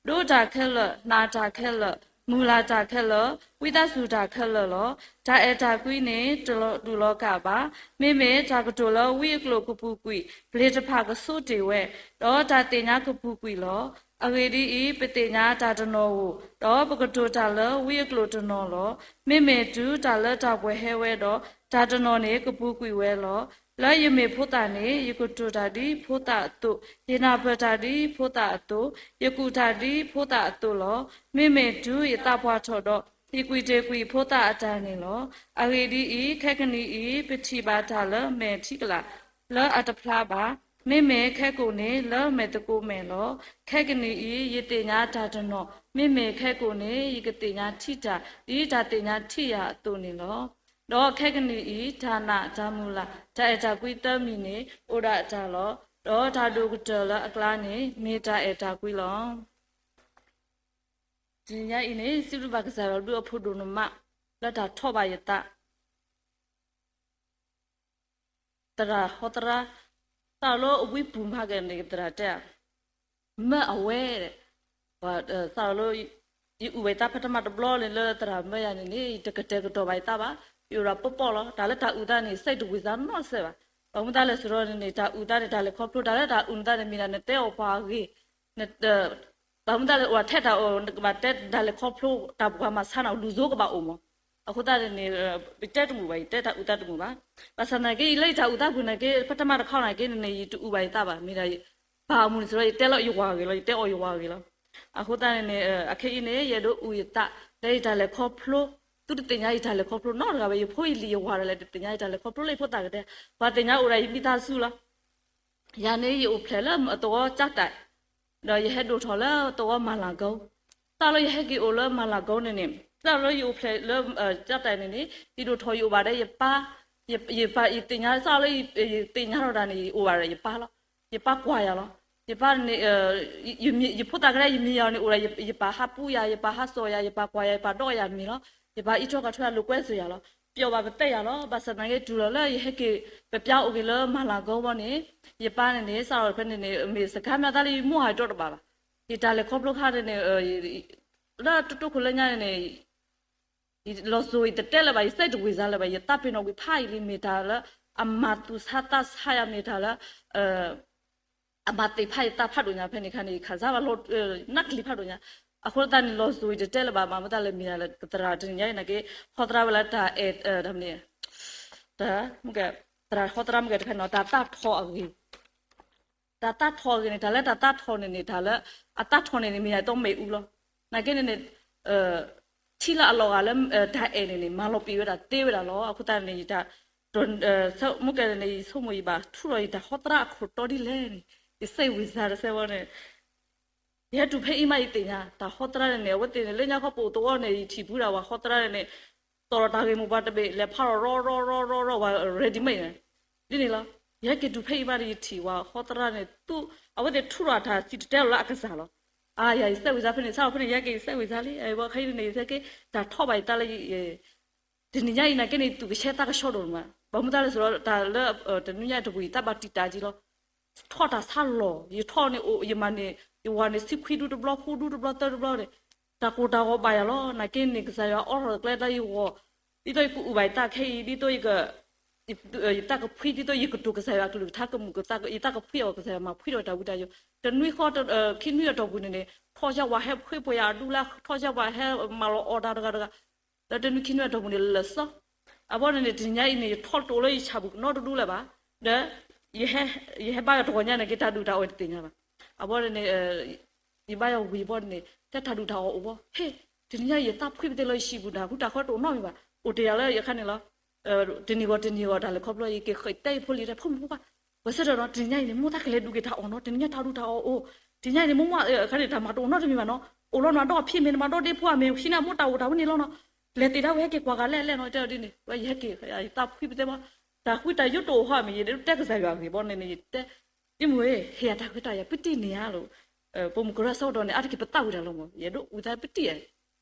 ဒိးတၢ်ခဲလၢာ်, နာ်တၢ်ခဲလၢာ်, မုၢ်လၢ်တၢ်ခဲလၢာ်, ဝံသးစူၤတၢ်ခဲလၢာ်လီၤ. တၢ်အဲၣ်တၢ်ကွံန့ၣ်တတူၢ်လိာ်က့ၤဘၣ်, မ့မ့ၢ်တၢ်ကတိၤလၢဝံအကျိာ်ကပူၤကွံာ်, ပျ့ၤတဖၣ်ကဆိးတ့ၢ်ဝဲ, ဒီးတၢ်သ့ၣ်ညါကပူၤကွံာ်လီၤ. အဂ့ၢ်ဒ်အံၤ, ပသ့ၣ်ညါတၢ်တနီၤဧိၤ, ဒီးပကတိၤတၢ်လၢဝံအကျိာ်တနီၤလီၤ. မ့မ့ၢ်တုၤတၢ်လၢတၢ်ပှဲၤဟဲဝဲဒီး, တၢ်တနီၤန့ၣ်ကပူၤကွံာ်ဝဲလီၤ. လၢယမ့ၢ်ဖိသၣ်န့ၣ်, ယကတိၤတၢ်ဒ်ဖိသၣ်အသိး, ယနၢ်ပၢၢ်တၢ်ဒ်ဖိသၣ်အသိး, ယကူၣ်တၢ်ဒ်ဖိသၣ်အသိးလီၤ. မ့မ့ၢ်တုၤယသးပှၢ်ထီၣ်ဒီး, ယကွံာ်တ့ၢ်ကွံာ်ဖိသၣ်အတၢ်န့ၣ်လီၤ. အဂ့ၢ်ဒ်အံၤ, ခဲကနံၣ်အံၤ, ပထံၣ်ဘၣ်တၢ်လၢမဲာ်ထံကလၤလၢအတဖျါဘၣ်, မ့မ့ၢ်ခဲကိာ်န့ၣ်လၢမဲာ်သကိးမဲာ်လီၤ. ခဲကနံၣ်အံၤ, ယသ့ၣ်ညါတၢ်တနီၤ, မ့မ့ၢ်ခဲကိာ်န့ၣ် ယကသ့ၣ်ညါထံၣ်တၢ်, ဒ်တၢ်သ့ၣ်ညါထံၣ်ယၤအသိးန့ၣ်လီၤ. ဒီးခဲကနံၣ်အံၤ, တၢ်နာ်, တၢ်မုၢ်လၢ်, တၢ်အဲၣ်တၢ်ကွံသၢမံၤန့ၣ် အိၣ်ဒၣ်အတၢ်လီၤ. ဒီးတၢ်ဒိၣ်ကတၢၢ်လၢအကျါန့ၣ် မ့ၢ်တၢ်အဲၣ်တၢ်ကွံလီၤ. တနံၤညါအံၤန့ၣ် စံးဘျုးဘၣ်ကစၢ်ယွၤဒုးအဖိဒိၣ်နမး လၢတၢ်ထီၣ်ဘၣ်ယသး သရၣ်ဟီသရၣ်, သရၣ်လၢအဝံပူၤမၤကဲန့ၣ် သရၣ်တဲ, မၢအဝဲ, သရၣ်လၢ ယအုၣ်ဘၣ်ယသးဖဲတမၤတဘျီန့ၣ် လၢသရၣ်မၢယၤန့ၣ်န့ၣ် ယတကတဲာ်ကတီၤဘၣ်ယသးဘၣ်, ယအိၣ်ဒၣ်ပီၣ်ပီၣ်လီၤ. တၢ်လၢတၢ်အုၣ်သးန့ၣ် ယစဲးတဝံၤသးနီတစဲးဘၣ်. ဘၣ်မနုၤသးလဲၣ်စရီန့ၣ်န့ၣ် တၢ်အုၣ်သးန့ၣ် တၢ်လဲၤခီဖျိ, တၢ်လၢတၢ်အုၣ်နသးန့ၣ် မ့ၢ်ဒၣ် နတဲအီၣ်ပှၤအဂ့ၢ်, ဘၣ်မနုၤသးလဲၣ် အိၣ်ထဲတၢ်အီၣ် နကဘၣ်တဲတၢ်လဲၤခီဖျိ, တၢ်ပှၤမၤဆါန့ၣ် လူၤစိကဘၣ်အိၣ်မး. အဃိသတးန့ၣ်န့ၣ် ယတဲတမုာ်ဘၣ်, ယတဲတၢ်အုၣ်သးတမုာ်ဘၣ်. ဘၣ်ဆၣ်သနာ်က့ လၢယတၢ်အုၣ်သးပူၤနာ်က့ ဖဲတမၤတခီနာ်က့န့ၣ်န့ၣ် ယတအုၣ်ဘၣ်ယသးဘၣ်, မ့ၢ်ဒၣ် ဘၣ်အမုၢ်န့ၣ်စရီ ယတဲလီၤယဝၤဂ့ၤလီၤ, ယတဲအီၣ်ယဝၤဂ့ၤလီၤ. အဃိသတးန့ၣ်န့ၣ် အခဲအံၤန့ၣ် ယအဲၣ်ဒိးအုၣ်ယသး လၢယတၢ်လဲၤခီဖျိ, သုတသ့ၣ်ညါယတၢ်လဲၤခီဖျိနီတဂၤဘၣ်, ယဖိယလံၤယဝၤဒၣ်လဲာ် တသ့ၣ်ညါယတၢ်လဲၤခီဖျိလၢယဖိသၣ်ကတဲ, ပှၤသ့ၣ်ညါအိၣ်ဒၣ်ယမံသးစူၤလီၤ. ယၤန့ၣ် ယအိၣ်ဖျဲၣ်လၢသဝီကၠၢ်တဲာ်, ဒီးယဟဲဒိၣ်ထီၣ်လၢသဝီမၤလၤကီ, စးလၢယဟဲက့ၤအိၣ်လၢမၤလၤကီန့ၣ်န့ၣ်, စးလၢယအိၣ်ဖျဲၣ်လၢကၠၢ်တဲာ်န့ၣ်န့ၣ် ယဒိၣ်ထီၣ်ယအိၣ်ဘၣ်ဒီးယပၢ်, ယပၢ် ယသ့ၣ်ညါ စးလၢယသ့ၣ်ညါထီၣ်တၢ်န့ၣ် ယအိၣ်ဘၣ်ဒီးယပၢ်လီၤ. ယပၢ်ကွၢ်ယၤလီၤ. ယပၢ်န့ၣ် ယဖိသၣ်ကတဲ ယမံယၤန့ၣ် အိၣ်ဒီးယပၢ်ဟးပူယၤ, ယပၢ်ဟးစိာ်ယၤ, ယပၢ်ကွၢ်ယၤ, ယပၢ်ဒီးယၤမံၤလီၤ. ယပၢ်အံးထွဲကွၢ်ထွဲအလိာ်ကွဲစိာ်ယၤလီၤ. ပျီၣ်ဘၣ်ပသဲယၤလီၤ. ဘၣ်ဆၣ်သနာ်က့ တုၤလီၤလၢယဟဲက့ၤ ပပျါအိၣ်က့ၤလၢမၤလၤကီဘီန့ၣ်, ယပၢ်န့ၣ်န့ၣ် စးထီၣ်ဖဲန့ၣ်န့ၣ် မ့ၢ်စခါမ့ၢ်အသးလၢယမိၢ်ဟးတီတဘၣ်ဘၣ်. ယတၢ်လဲၤခီဖျိခါန့ၣ်န့ၣ် လၢတတိခိၣ်လၢညါန့ၣ်န့ၣ် လီၤစိၤယတတဲလၢၤဘၣ်, ယစဲးတဝံၤစါလၢၤဘၣ်, ယသးပ့ၤနီၣ်ကွံာ်ဖးယံာ်လံ မ့ၢ်တၢ်လၢ အမၤသူၣ်ဆါသးဆါယၤ မ့ၢ်တၢ်လၢ အမၤသ့ၣ်ဖးယသးဖးဒိၣ်ညါဖဲန့ၣ်ခါန့ၣ် ယခးစါဘၣ်လီၤ နးကလံၤဖးဒိၣ်ညါ. အဃိသတးန့ၣ် လီၤစိၤယတတဲလၢၤဘၣ်, မၤမ့ၢ်တၢ်လဲၤမံၤလၢ ကသရၣ်တနံၤညါအံၤနာ်က့ ဟီသရၣ်ဝဲလၢတၢ်အဲၣ် တၢ်မနုၤ သရၣ်ဟီသရၣ်မ့ၢ်ကဲတခါန့ၣ် တၢ်သးထီၣ်အဂ့ၢ် တၢ်သးထီၣ်အဂ့ၢ်န့ၣ် တၢ်လၢတၢ်သးထီၣ်န့ၣ်န့ၣ် တၢ်လၢ အသးထီၣ်န့ၣ်န့ၣ် မ့ၢ်ဒၣ်တီမ့ၣ်အူလီၤ. နာ်က့န့ၣ်န့ၣ် ထံလၢအလီၤဂာ်လၢ တၢ်အဲၣ်န့ၣ်န့ၣ် မၤလီၤပံာ်ဝဲဒၣ်သ့ဝဲဒၣ်လီၤ. အဃိသတးန့ၣ် ယတၢ် မ့ၢ်ကဲန့ၣ် ယဆိကမိၣ်ယဘၣ်ထူၣ်လီၤ ယတၢ်ဟီသရၣ်အခိၣ်တီဒ်လဲၣ်န့ၣ် ယစဲးဝံၤစါတစဲးဝဲန့ၣ် ယဟဲတုၤဖဲအံၤမး ယသ့ၣ်ညါ တၢ်ဟီသရၣ်န့ၣ်န့ၣ် အဝဲသ့ၣ်န့ၣ် လၢညါခီပအိၣ်သဝီန့ၣ် ယထံၣ်ဖုဒၣ်ဝဲဟီသရၣ်န့ၣ်န့ၣ် တီၣ်လီၤတၢ်ဂ့ၢ်မိၢ်ပှၢ်တဘ့ၣ် လဲၤဖးထီၣ်ရီရီရီရီရီ ဝဲ ready made န့ၣ် ဒ်န့ၣ်လီၤ. ယဟဲက့ၤတုၤဖဲအံၤမးဒီး ယထံၣ်ဝဲဟီသရၣ်န့ၣ် သူ အဝဲသ့ၣ်ထူၣ်ထီၣ်အတၢ်စံၣ်တဲၤတဲလီၤလၢအကစၢ်လီၤ. အါယၤ ယစဲးဝံၤစါဖဲန့ၣ် စးထီၣ်ဖဲန့ၣ် ယဟဲက့ၤ ယစဲးဝံၤစါလံ အဝဲခဲအံၤန့ၣ် ယစဲးက့ၤ တၢ်ထီၣ်ဘၣ်ယသးလၢ တနံၤညါအံၤနာ်က့န့ၣ် သူၣ်ကဆှီသးကဆှီဒိၣ်မး ဘၣ်မနုၤတၢ်လဲၣ်စ့ၢ်ဒီး တၢ်လၢတနွံညါအတီၢ်ပူၤ ယတၢ်ဘၣ်တံာ်တာ်က့ၤလီၤ. ထီၣ်တၢ်ဆါလီၤ, ယထီၣ်န့ၣ်အိၣ် ယမၤန့ၣ် ယဝၤန့ၣ် ဆံခွံဒူတဘျီ ဃုဒူတဘျီ သၢဒူတဘျီန့ၣ် တၢ်ကိၢ်တၢ်ဂီၤဘၣ်ယၤလီၤ. နာ်က့န့ၣ် ကစၢ်ယွၤအိးထီၣ်ကျဲတၢ်ယဂီၢ်, ဒ်သိးယကအုၣ်ဘၣ်ယတၢ်ခဲအံၤ ဒ်သိး ယတၢ်ကဖှံ ဒ်သိးယကတိၤကစၢ်ယွၤအကလုၢ်ကထါကမုာ်ကသး ယတၢ်ကဖှံအီၤကစၢ်ယွၤမၤဖှံထီၣ်တၢ်ဝံတၢ်ယိာ်, တနွံဃီ ခံနွံအတီၢ်ပူၤန့ၣ်န့ၣ် ထီၣ်ဆၢဝၤဟဲဖှ့ပှဲၤယၤအဒူလၢ ထီၣ်ဆၢဝၤဟဲမၤလီၤအီၣ်တၢ်တဂၤတဂၤ လၢတနွံခံနွံအတီၢ်ပူၤန့ၣ်လၢာ်စီၤ, အဘီန့ၣ်န့ၣ်တနံၤညါအံၤန့ၣ် ယထီၣ်တအိၣ်လၢယဆၣ်ပူၤနီတဒူလၢၤဘၣ်, ဒီး ယဟဲဘါယွၤတဂီၤညါန့ၣ်က့ တၢ်ဒုၣ်တၢ်အီၣ်တသ့ၣ်ညါဘၣ်, အဘီန့ၣ်န့ၣ် ယဘါယွၤဝံၤဘီန့ၣ် တဲတၢ်ဒုၣ်တၢ်အီၣ်အိၣ်ဘီ ဟ့ၣ် တနံၤညါယသးဖှံပသ့လၢယဆံးပူၤ တၢ်ဃူတၢ်ဃၢတအိၣ်နီတမံၤဘၣ်, အိၣ်တ့ၢ်ယၤလၢယခါန့ၣ်လီၤ. တနံၤဂီၤတနံၤဂီၤတၢ်လဲၤခီဖျိ ယက့ၤဃ့တဲယဖိလံၤတဲ ဖိမုၣ်ဖိခွါ ပှၤဆၢထၢၣ်နီၤ တနံၤညါအံၤန့ၣ် မိၢ်သးကလဲၤဒုးက့ၤတၢ်အီၣ်နီၤ တနံၤညါတၢ်ဒုၣ်တၢ်အီၣ်အိၣ်, တနံၤညါအံၤန့ၣ် မိၢ်မၢ်အခါန့ၣ် တၢ်မၤတအိၣ်နီတမံၤဘၣ်နီၤ, အိၣ်လီၤနၤဒီးအဖံးမ့ၢ်နမၤဒီးဒ့ဖိအမ့ၢ် ဟံးန့ၢ်အမိၢ်တၢ်အိၣ်တၢ်ဝဲန့ၣ်လီၤနီၤ, လဲၤတ့ၢ်ဒၣ်ဝဲဟဲက့ၤကွၢ်ဂၤလဲၣ်လဲၣ်နီၤ တဲဒ်န့ၣ် ဝဲယဟဲက့ၤ ယသးဖှံပသ့ဘီ, တၢ်ဃူတၢ်ယိာ်တအိၣ်ဟီမ့ၢ် ယဒုးတဲကစၢ်ယွၤအဂ့ၢ်ဘီန့ၣ်န့ၣ် ယတဲ ယမုၢ်ဧၢ ဟ့ၣ်ယၤတၢ်ခွဲးတၢ်ယာ်ပတံၢ်န့ၣ်ဧါလီၤ, ပမုၢ်ကရၢဆၢကတီၢ်န့ၣ် အါတက့ၢ်ပသးဝံၤတၢ်လီၤမး ယဒိးဝံသးပတံၢ်ဧါ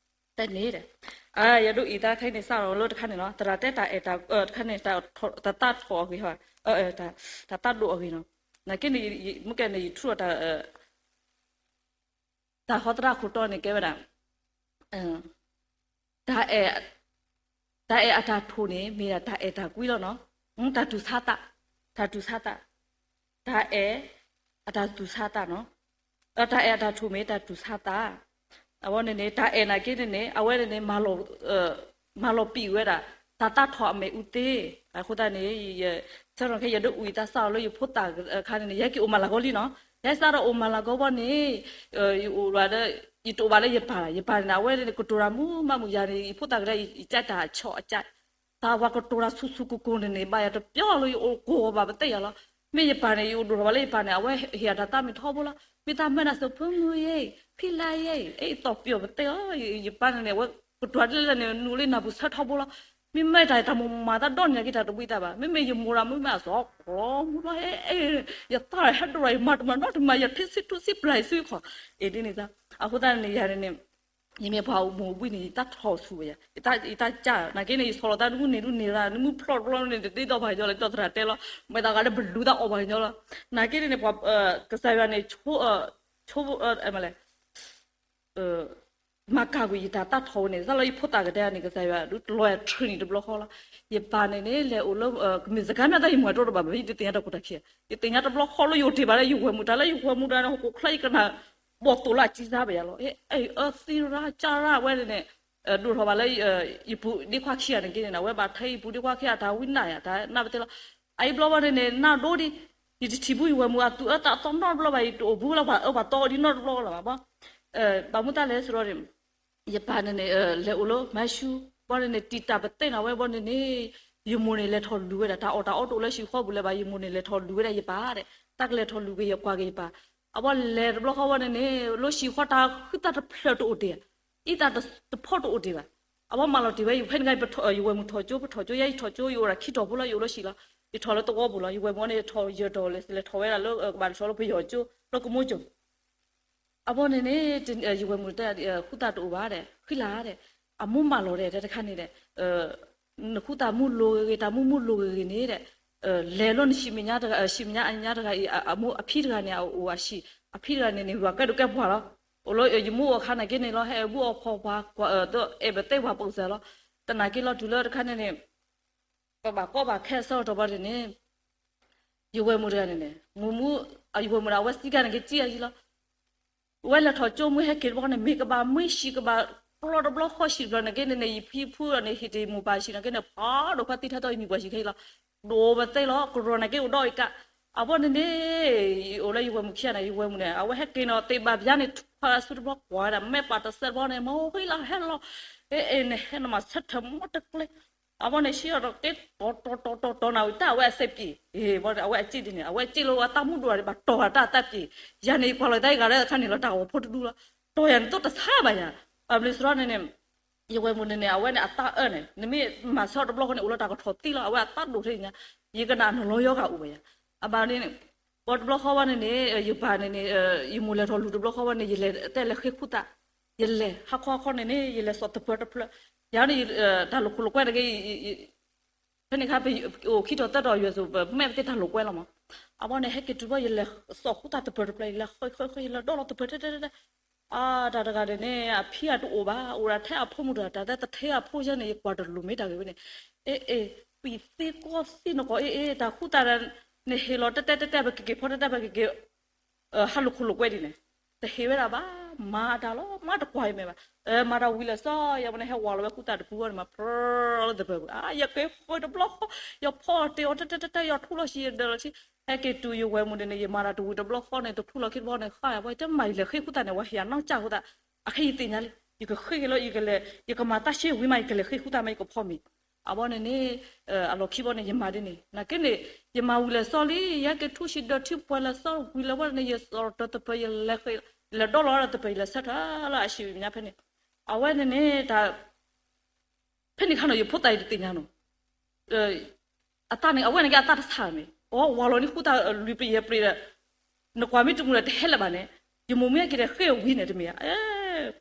တဲန့ၣ်ဒီး ယဒိးအံၤသးခဲအံၤန့ၣ် စးထီၣ်လၢတခါန့ၣ်လီၤ သရၣ်တဲတၢ်အဲၣ်တၢ် တခါန့ၣ် တၢ်သးထီၣ်အဂ့ၢ် တၢ်သးဒိၣ်အဂ့ၢ်နီၤ, နာ်က့န့ၣ် မ့ၢ်ကဲန့ၣ် ယထူၣ်အီၤတၢ် တၢ်ဟီသရၣ်ခိၣ်တီန့ၣ် ကဲဝဲဒၣ် တၢ်အဲၣ် တၢ်အဲၣ်အတၢ်ထိၣ်န့ၣ် မ့ၢ်ဒၣ်တၢ်အဲၣ်တၢ်ကွံလီၤနီၤ, တၢ်တူၢ်ဆါသး, တၢ်တူၢ်ဆါသး, တၢ်အဲၣ် အတၢ်တူၢ်ဆါသးနီၤ, တၢ်အဲၣ်အတၢ်ထိၣ်မ့ၢ်တၢ်တူၢ်ဆါသး, အဝဲန့ၣ်န့ၣ် တၢ်အဲၣ်နာ်က့န့ၣ်န့ၣ် အဝဲန့ၣ်န့ၣ် မၤလီၤပံာ်ဝဲဒၣ် တၢ်သးထီၣ်အမ့ၢ်အူသ့, အဃိသတးန့ၣ် ဆၢထီၣ်ခဲ ယဒိးအံၤသးစးထီၣ်လၢယဖိသၣ်အခါန့ၣ်န့ၣ် ယဟဲက့ၤအိၣ်မၤလၤကီလံနီၤ, ယဟဲစးထီၣ်အိၣ်မၤလၤကီဘီန့ၣ် ယအိၣ်ဘၣ်လၢ ယတအိၣ်ဘၣ်လၢယပၢ်, ယပၢ်န့ၣ် အဝဲန့ၣ် ကတိၤတၢ်မူမးမူယၤန့ၣ် ယဖိသၣ်ကဒါ ယကၠဲးတၢ်ဆီအကၠဲး, တၢ်ပှၤကတိၤတၢ်ဆူၣ်ဆူၣ်ကိၢ်ကိၢ်န့ၣ်န့ၣ် ဘၣ်ယၤတပျီလၢယအိၣ်ကိးဂီၤဘၣ်ပသ့ၣ်ယၤလီၤ, မ့ၢ်ယပၢ်န့ၣ် ယအိၣ်ဒိၣ်ထီၣ်ဘၣ်လၢယပၢ်န့ၣ် အဝဲဟ့ၣ်ယၤတၢ်သးမ့ၢ်ထီဘိလီၤ, မ့ၢ်သးမၢနၤစၢၤဖိမုၣ်ယဲၢ် ဖံလါယဲၢ် အဲၣ်သီၣ်ပျီၢ်ပသ့ၣ်လီၤ, ယပၢ်န့ၣ်န့ၣ် အဝဲကတိၤတၢ်ဒ်လဲၣ်န့ၣ် နုာ်လၢနၢ်ပူၤဆၢထီဘိလီၤ, မ့မ့ၢ်တၢ်တၢ်မိၢ်မၤသးဒီနံၤက့ၤတၢ်တဘှံးသးဘၣ်, မ့မ့ၢ်ယမိၢ်တၢ်မုၢ်မ့ၢ်အစီၤကျီမူလီၤ, ယသးဟဲဒိၣ်လီၤ ယမၤတမၤနီတမၤ ယထံဆံထူဆံပျၢ်ယစုခီၣ်, အ့ၣ်ဒ်န့ၣ်သး, အဃိသတးန့ၣ် ယၤန့ၣ်န့ၣ် ယမ့ၢ်ပှၤမိၢ်ဘှံးန့ၣ် ယတၢ်ထီၣ်ဆူၣ်ဝဲယၤ, ယတၢ်ကၢ် နာ်က့န့ၣ် ယဆီၣ်လီၤသးနမုၢ်နံၤဒုးန့ၢ်ရၣ် နမုၢ်ဖျီၣ်တဘျီန့ၣ် တသ့ဒီးပှၤကညီလၢ ဒ်သိးသရၣ်တဲလီၤ, မ့ၢ်သးဂၤလၢပလူၤသးအီၣ်ပှၤကညီလီၤ, နာ်က့န့ၣ်န့ၣ် ပှၤ ကစၢ်ယွၤန့ၣ် ဆိ မလဲၣ် မၤကၤကွံာ်ယတၢ်သးထီၣ်ဝဲန့ၣ် တၢ်လၢယဖိသၣ်ကတဲန့ၣ် ကစၢ်ယွၤဒုးလီၤယၤ training တဘျီဃီလီၤ, ယပၢ်န့ၣ်န့ၣ် လဲၤအိၣ်လၢ ကမ့ၢ်စကါမ့ၢ်တၢ်ယမၤတအိၣ်တဘၣ် မ့ၢ်ယတသ့ၣ်ညါတၢ်ကီတၢ်ခဲ, ယသ့ၣ်ညါတဘျီဃီလၢယအိၣ်တ့ၢ်ဘၣ်လၢယဝဲၢ်မုၣ် တၢ်လၢယဝဲၢ်မုၣ်တၢ်လၢယဟီၣ်ခိၣ်ချၢယကနၣ် ဘီၣ်သိၣ်လၢအစံသးဘၣ်ယၤလီၤ, အၢသံရၣ်ကၢ်ရၣ်ဝဲန့ၣ်န့ၣ် ဒိၣ်ထီၣ်ဘၣ်လၢ ယပုၢ်ဒ့ခွါခံဂၤန့ၣ်က့န့ၣ် အဝဲဘၣ်ထဲယပုၢ်ဒ့ခွါခံဂၤတၢ်ဝံနၢ်ယၤ တၢ်နၢ်ပသ့လီၤ, အအံၤဘျီဘၣ်န့ၣ်န့ၣ် နၢ်ဒိဒံး, ယတထံၣ်ဘူးယဝဲၢ်မုၣ်အသူၣ်အၢသးသီနီတဘျီဘၣ် ယတအိၣ်ဘူးလၢပှၤအၢပှၤသီဒ်နီတဘျီလၢၤဘၣ်ဘီ, ဘၣ်မနုၤတၢ်လဲၣ်စ့ၢ်ဒီးန့ၣ် ယပၢ်န့ၣ်န့ၣ် လဲၤအိၣ်လၢမၤရှူ ဘီန့ၣ်န့ၣ် တံာ်တာ်ပသ့ၣ်နီၣ်ဝဲဘီန့ၣ်န့ၣ် ယမိၢ်န့ၣ်လဲၤထီၣ်လူၤဝဲဒၣ် တၢ်အီၣ်တၢ်အီတအိၣ်လၢဟံၣ်ဃီပူၤလၢၤဘၣ် ယမိၢ်န့ၣ်လဲၤထီၣ်လူၤဝဲဒၣ်ယပၢ်ဒီး တၢ်ကလဲၤထီၣ်လူၤက့ၤယကွၢ်က့ၤယပၢ်, အဘီလဲၤတဘျီဃီဘီန့ၣ်န့ၣ် လၢဟံၣ်ဃီတၢ်ဃုသးတဖျၢၣ်တအိၣ်တ့ၢ်ဧါ, အံသးတဖီတအိၣ်တ့ၢ်ဘၣ်, အဘီမၤလီၤတ့ၢ်ဝဲ ယဖဲန့ၣ် ယဝဲၢ်မုၣ်ထီၣ်ကၠိ ပထီၣ်ကၠိ ယဲယထီၣ်ကၠိ ယအိၣ်ဒၣ်ခံထီၣ်ဖိလီၤ ယအိၣ်လၢဟံၣ်လီၤ, ယထီၣ်လၢသဝီပူၤလီၤ ယဝဲၢ်မုၣ်န့ၣ် ထီၣ်ယၢၤထီၣ်လဲၤထီၣ်ဝဲဒၣ်လၢကဘၣ်တထီၣ်လၢပယီၤကၠိ လၢကမိကၠိ အဘီန့ၣ်န့ၣ် ယဝဲၢ်မုၣ်တဲ ဃုသးတအိၣ်ဘၣ်ဒီး ဃံလၤဒီး အမိၢ်မၤလီၤဒီး တၢ်တခါန့ၣ်ဒီး နဃုသးမုၢ်လိၤဂ့ၤဂ့ၤ တၢ်မုၢ်မုၢ်လိၤဂ့ၤဂ့ၤန့ၣ်ဒီး လဲၤလီၤနဟံၣ်မဲာ်ညါတဂၤ ဟံၣ်မဲာ်ညါအညါတဂၤအံၤ အမိၢ်အဖံတဂၤန့ၣ် အအိၣ်အဟံၣ် အဖံတဂၤန့ၣ်န့ၣ် ယွၤကဲဒိးကဲပှၤလီၤ, အိၣ်လၢယမိၢ်အီၤခါနာ်က့န့ၣ်လီၤ ဟဲဘူၣ်အီၣ်ဖီၣ်ပှၤ အဲၣ်ပသ့ၣ်ပှၤပူၤစၢၤလီၤ, တနာ်က့လီၤတုၤလၢတခါန့ၣ်န့ၣ် ပဘၣ်ကီဘၣ်ခဲအဆၢကတီၢ်ဘီန့ၣ်န့ၣ် ယဝဲၢ်မုၣ်တဂၤန့ၣ်န့ၣ် မူမူ ယဝဲၢ်မုၣ်န့ၣ် အဝဲစံးကါန့ၣ်က့ၤကံအယံၤလီၤ, ဝဲလဲၤထီၣ်ကၠိမုၢ်ဟဲက့ၤတဘျီန့ၣ် မ့ၢ်ကဘၣ်မွ့ၢ်ဟံၣ်ကဘၣ် ကျီတဘျီဃီဟံၣ်တဘျီန့ၣ်က့န့ၣ်န့ၣ် ယဖံဖုန့ၣ် ဟံၣ်တယမိၢ်ပၢ်ဟံၣ်န့ၣ်က့န့ၣ် ဖးဒိၣ်ဖးသံထဲသိးယမံၤပှၢ်ဟံၣ်ခဲအံၤလီၤ, ဒိၣ်ပသ့ၣ်လီၤ ကရီၢ်န့ၣ်က့အိၣ်ဒီးအံၤကါ, အဘီန့ၣ်န့ၣ် ယအိၣ်လၢယဝဲၢ်မုၣ်ခံဂၤန့ၣ် ယဝဲၢ်မုၣ်န့ၣ် အဝဲဟဲက့ၤန့ၣ် သ့ၣ်ဘၣ်ပယါန့ၣ် ထွဲဆူတဘျီကွၢ်ဝဲဒၣ် မဲာ်ပၢ်တစဲးတဘျီန့ၣ် မ့ၢ်ဟိလီၤဟဲလီၤ, အဲ အဲ နဟဲနမၤဆၢထၢၣ်မ့ၢ်တကျဲ အဘီန့ၣ် ဆံးအီၤဒီးက့တီၤတီၤတီၤတီၤနၤဝံၤတၢ်အဝဲအစဲးပျ့ၤ, အဝဲအစဲးဒ်န့ၣ် အဝဲအစဲးလၢအတၢ်မူဒိၣ်ဒီး ဘၣ်တီၤတၢ်အတၢ်ပျ့ၤ, ယၤန့ၣ် ယကွၢ်လီၤတၢ်ယဂၤလၢအခါန့ၣ်လီၤ တၢ်ဂီၤဖိတဒူလီၤ, တီၤယၤန့ၣ်သိးတဆါဘၣ်ယၤ, ဘၣ်မနုၤစရီန့ၣ်န့ၣ် ယဝဲၢ်မုၣ်န့ၣ်န့ၣ် အဝဲန့ၣ်အတၢ်အၢန့ၣ် နမ့ၢ်မၤဆၢတဘျီဃီန့ၣ် အိၣ်လၢတၢ်ကထီၣ်သံလီၤ အဝဲအတၢ်ဒိၣ်ထဲညါ, ယကနၣ်နလီယီဂၤအိၣ်ဝဲယၤ, အဘၣ်န့ၣ် ပှၤတဘျီဃီဝဲန့ၣ်န့ၣ် ယပၢ်န့ၣ်န့ၣ် ယမိၢ်လဲၤထီၣ်လူၤတဘျီဃီဝဲန့ၣ် ယလဲၤတဲလဲၤဃ့ဃုသး, ယလဲၤဟးခီဟးခီန့ၣ်န့ၣ် ယလဲၤစိာ်သပှၢ်တဖျၢၣ်, ယၤန့ၣ် တၢ်လိာ်ခိၣ်လိာ်ကွဲတဂ့ၤ ဖဲန့ၣ်ခါ ပအိၣ်ခံတီၤသၢတီၤယွဲၢ်စိၤ ပမ့ၢ်ပတဲတၢ်လိာ်ကွဲလီၤမး. အဘီန့ၣ် ဟဲက့ၤတုၤဘီ ယလဲၤစိာ်ဃုသးတပၢၢ်တပျၢၤ ယလဲၤဃ့ဃ့ဃ့ ယလဲၤဒီလီၤတပၢၢ်တဲတဲတဲတဲ, အတၢ်တဂၤန့ၣ်န့ၣ် အဖံအတအိၣ်ဘၣ် အိၣ်ဒၣ်ထဲအဖိမုၣ်တဂၤ တၢ်သထဲအဖိယဲန့ၣ် ယကွၢ်တလိၣ်မ့ၢ်တၢ်ဂ့ၤဝဲန့ၣ်, အ့အ့, ပံာ်သ့ကီသ့နကီး အ့အ့ တၢ်ဃုသးန့ၣ်ဟ့ၣ်လီၤတဲတဲတဲတဲ ပကက့ၤဖီတဲတဲ ပကက့ၤ ဟးလိာ်ခိၣ်လိာ်ကွဲဒ်န့ၣ်, တဟ့ၣ်ဝဲဒၣ်ဘၣ်, မၤတၢ်လီၤ မၤတကွၢ်အံၤမဲာ်ဘၣ်, မၤတၢ်ဝံၤလၢာ်စီ ယဲၢ်မနုၤဟဲဝီၤလီၤဝဲဃုသးတပူၤဝဲန့ၣ်မး ပြၢလၢတပၢၢ်ပူၤ ယက့ၤဃ့တဘျီဃီ, ယဖီအီၣ်တ့ၢ်အီၤတဲတဲတဲတဲ ယထူလီၤဆံးယဒၢးလီၤဆံး, ဟဲက့ၤတုၤယဝဲၢ်မုၣ်န့ၣ်န့ၣ် ယမၤတၢ်တဝံၤတဘျီဃီန့ၣ် တထူလီၤခံတဘျီန့ၣ် ဃါယၤဝဲ တမၤယလဲၤဃ့ဃုသးန့ၣ် ဝဲဟ့ၣ်အနီၢ်ကၢ်ဃုသး, အခဲယသ့ၣ်ညါလံ ယကဃ့က့ၤလၢ ယကလဲၤ ယကမၤတၢ်ရှဲဝံၤမး ယကလဲၤဃ့ဃုသးမး ယကဖီမ့ၤ အဘီန့ၣ်န့ၣ် အလီၢ်ခံဘီန့ၣ် ယမၤဒ်န့ၣ် နာ်က့န့ၣ် ယမၤဝံၤလၢာ်စီလံ ယဟဲက့ၤထူၣ်ဆံးဒၢးထံပှဲၤလၢာ်စီဝံၤလၢာ်ဝဲန့ၣ် ယစိာ်တပၢၢ် ယလဲၤဃ့ ယလဲၤဒီလီၤဝဲဒၣ်တပၢၢ် ယလဲၤဆၢထၢၣ်လၢအဟံၣ်ညါဖဲန့ၣ်, အဝဲန့ၣ်န့ၣ် ဖဲန့ၣ်ခါန့ၣ် ယဖိသၣ်အံၤတသ့ၣ်ညါနီၤ အတၢ်န့ၣ် အဝဲန့ၣ်က့အတၢ်တဆါမ့ၢ် အဝၤလီၤန့ၣ်ဃုသးလွံၢ်ပယဲၢ်ပရ့ၤဒီး နကွၢ်မ့ၢ်တမုာ်ဒီးတဟဲလၢၤဘၣ်န့ၣ်, ယမိၢ်မ့ၢ်ဟဲက့ၤဒီးဃ့ဝံၤန့ၣ်တမ့ၢ်ဧါ,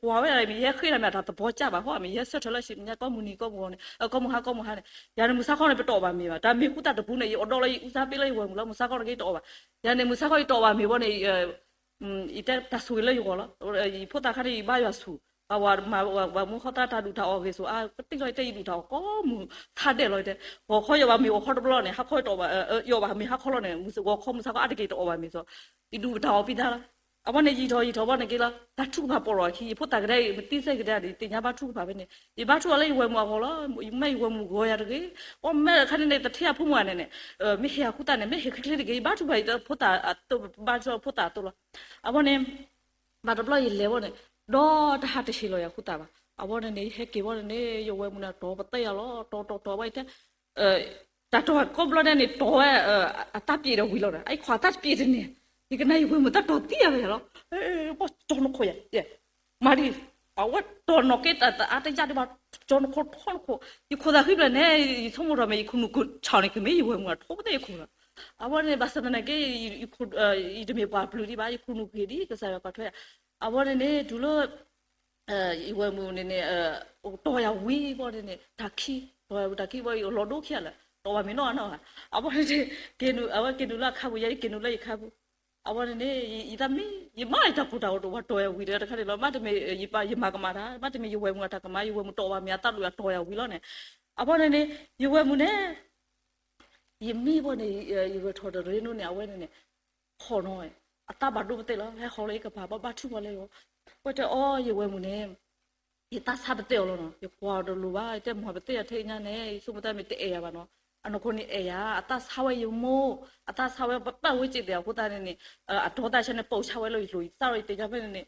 ကွၢ်ဝဲဒၣ်မ့ၢ် ယဟဲဃ့ဒၣ်မ့ၢ်တၢ်သဘီကၢ်ဘၣ်ဃီ မ့ၢ်ယဟဲဆၢထၢၣ်လၢဟံၣ်ညါ ကိးမုၢ်နံၤကိးမုၢ်ဂီၤန့ၣ် ကိးမုၢ်ဟါကိးမုၢ်ဟါန့ၣ်, ယၤန့ၣ်မုၢ်ဆါခီန့ၣ် ပတအီၣ်ဘၣ်မ့ၤဘၣ် တၢ်မ့ၢ်ဃုသးတပူၤန့ၣ် ယအိၣ်ဒီးလၢယအူသးပ့လၢယဝဲၢ်မုၣ်လီၤ မုၢ်ဆါခီန့ၣ်က့တအီၣ်ဘၣ်, ယၤန့ၣ်မုၢ်ဆါခီ ယတအီၣ်ဘၣ်မ့ၤဘီန့ၣ် ယတဲတၢ်ဆိၣ်ဂ့ၤလၢယဂီၢ်လီၤ, ယဖိသၣ်ခါန့ၣ် ယဘါယွၤဆူၣ်, ပှၤဝၤမူဃီသးတၢ်ဒူၣ်တၢ်အီၣ်ဂ့ၤဆိး အါ ကတံၢ်လီၤယတဲ ယဒူၣ်တၢ်အီၣ်ကိးမုၢ်ထါဒဲးလီၤယတဲ, ဂီၤခီယအီၣ်ဘၣ်မ့ၤဂီၤခီတဘျီန့ၣ် ဟါခီယတအီၣ်ဘၣ်, ယအီၣ်ဘၣ်မ့ၤဟါခီလီၤန့ၣ် ဂီၤခီမုၢ်ဆါခီအါတက့ၢ်တအီၣ်ဘၣ်မ့ၤစီ, ယဒူၣ်တၢ်အီၣ်ပံၤသါလီၤ, အဝဲန့ၣ်ယံာ်ထီၣ်ယံာ်ထီၣ်ဘီန့ၣ်က့လီၤ တၢ်ထုကဖၣ်ပီၢ်လီၤခံ ယဖိသၣ်ကဒါအံၤ မ့ၢ်သံစဲကဒါဒ် သ့ၣ်ညါဘါထုကဖၣ်ဖဲန့ၣ် ယဘါထုကဖၣ်လၢယဝဲၢ်မုၣ်အဂီၢ်လီၤ, မ့ၢ်ယဝဲၢ်မုၣ်ဂီၤယၤတဂ့ၤ, အီၣ်မ့ၢ်ခါန့ၣ်န့ၣ် တထဲအဖိမုၣ်ဂၤန့ၣ်န့ၣ် မ့ၢ်ဟ့ၣ်အဃုသးန့ၣ် မ့ၢ်ဟ့ၣ်ချ့ချ့တဂ့ၤ ယဘါထုကဖၣ်ယဖိသၣ် ဘါထုဖိသၣ်အသိးလီၤ, အဝဲန့ၣ် ဘၣ်တဘျီယလဲၤဘီန့ၣ် ဒီးတဟးတဟ့ၣ်လီၤယၤဃုသးဘၣ်, အဝဲန့ၣ်န့ၣ် ယဟဲက့ၤဘီန့ၣ်န့ၣ် ယဝဲၢ်မုၣ်န့ၣ် တီၢ်ပသဲယၤလီၤ တီၢ်တီၢ်တီၢ်ဘၣ်ယတဲ တၢ်တီၢ်ကိးဘျီဒဲးန့ၣ် တီၢ်ဝဲ အတၢ်ပျ့ၤဒီးဝံၤလီၤဒီး အခွါတၢ်တပျ့ၤတန့ၢ်, ယကနၣ်ယဝဲၢ်မုၣ်တၢ်တီၢ်သံယၤဝဲယၤလီၤ, ဘီကၠီနခိၣ်ယၤ, မၤဒ် အဝဲတီၢ်နီၣ်က့တၢ်အါတယၢ်ဒံးဘၣ်, ကၠီနခိၣ်ထီနခိၣ်, ယခိၣ်သးဃံဖျၢၣ်န့ၣ် ယဆိကမိၣ်ထီၣ်မ့ၢ် ယခိၣ်နူာ်ခိၣ်ဆၣ်န့ၣ် ကမ့ၢ်ယဝဲၢ်မုၣ်အထိပသ့ၣ်ယခိၣ်လီၤ, အဝဲန့ၣ် ဘၣ်ဆၣ်သနာ်က့ ယတမ့ၢ်ပှၤပျုၤဒံးဘၣ် ယခိၣ်နူာ်က့ၤဒ်ကစၢ်ယွၤကွၢ်ထွဲယၤ, အဝဲန့ၣ်န့ၣ် တုၤလၢ ယဝဲၢ်မုၣ်န့ၣ်န့ၣ် တီၢ်ယၤဝံၤဘီန့ၣ်န့ၣ် တၢ်ခံ, တီၢ်ယၤဝံၤတၢ်ခံဘီ ယလီၤဒိခံဂၤလၢာ် တီၢ်ဘၣ်မ့ၤနီၢ်နီၢ်ဂၤ, အဝဲန့ၣ် က့ၤနုာ် အဝဲက့ၤနုာ်လၢအခါပူၤ ယဲယက့ၤနုာ်လၢယခါပူၤ, အဝဲန့ၣ်န့ၣ် ယသးမံ ယမၤယတၢ်ပူၤတၢ်အိၣ်တအိၣ် ပှၤတီၢ်ယၤဝံၤဒီးတခါန့ၣ်လီၤ, မ့တမ့ၢ် ယမၤကမၣ်တၢ် မ့တမ့ၢ်ယဝဲၢ်မုၣ်အတၢ်ကမၣ် ယဝဲၢ်မုၣ်တီၢ်ဘၣ်မ့ၤအသးဒိၣ်ယၤတီၢ်ယၤဝံၤလီၤန့ၣ်, အဝဲန့ၣ်န့ၣ် ယဝဲၢ်မုၣ်န့ၣ် ယမံဘီန့ၣ် ယဂဲၤထီၣ်တရ့နီၣ်န့ၣ် အဝဲန့ၣ်န့ၣ် ဟီၣ်နီၤဝဲ, အသးဘၣ်ဒိပသဲလီၤ ဟဲဟီၣ်လၢယကပၤ ဘၣ်ဘါထုကဖၣ်လၢယဂီၢ်, ဝဲတဲအီၤ ယဝဲၢ်မုၣ်န့ၣ် ယသးဆါပသဲအီၤလီၤနီၤ ယကွၢ်အီၤတလိၤဘၣ် ယတဲမၤပသဲအီၤထဲညါန့ၣ် ယဆိကမိၣ်သးမ့ၢ်တအဲၣ်ယၤဘၣ်နီၤ, အနီၢ်ခိန့ၣ်အဲၣ်ယၤ အသးဆါဝဲယမိၢ် အသးဆါဝဲပၢ်ဝဲက့ၤသ့ၣ်အဃိသတးန့ၣ်န့ၣ် အတီၢ်သးဆၢန့ၣ် ပိာ်ဆါဝဲလၢယလိၤ ယသးဒီးယသ့ၣ်ညါဖဲန့ၣ်န့ၣ်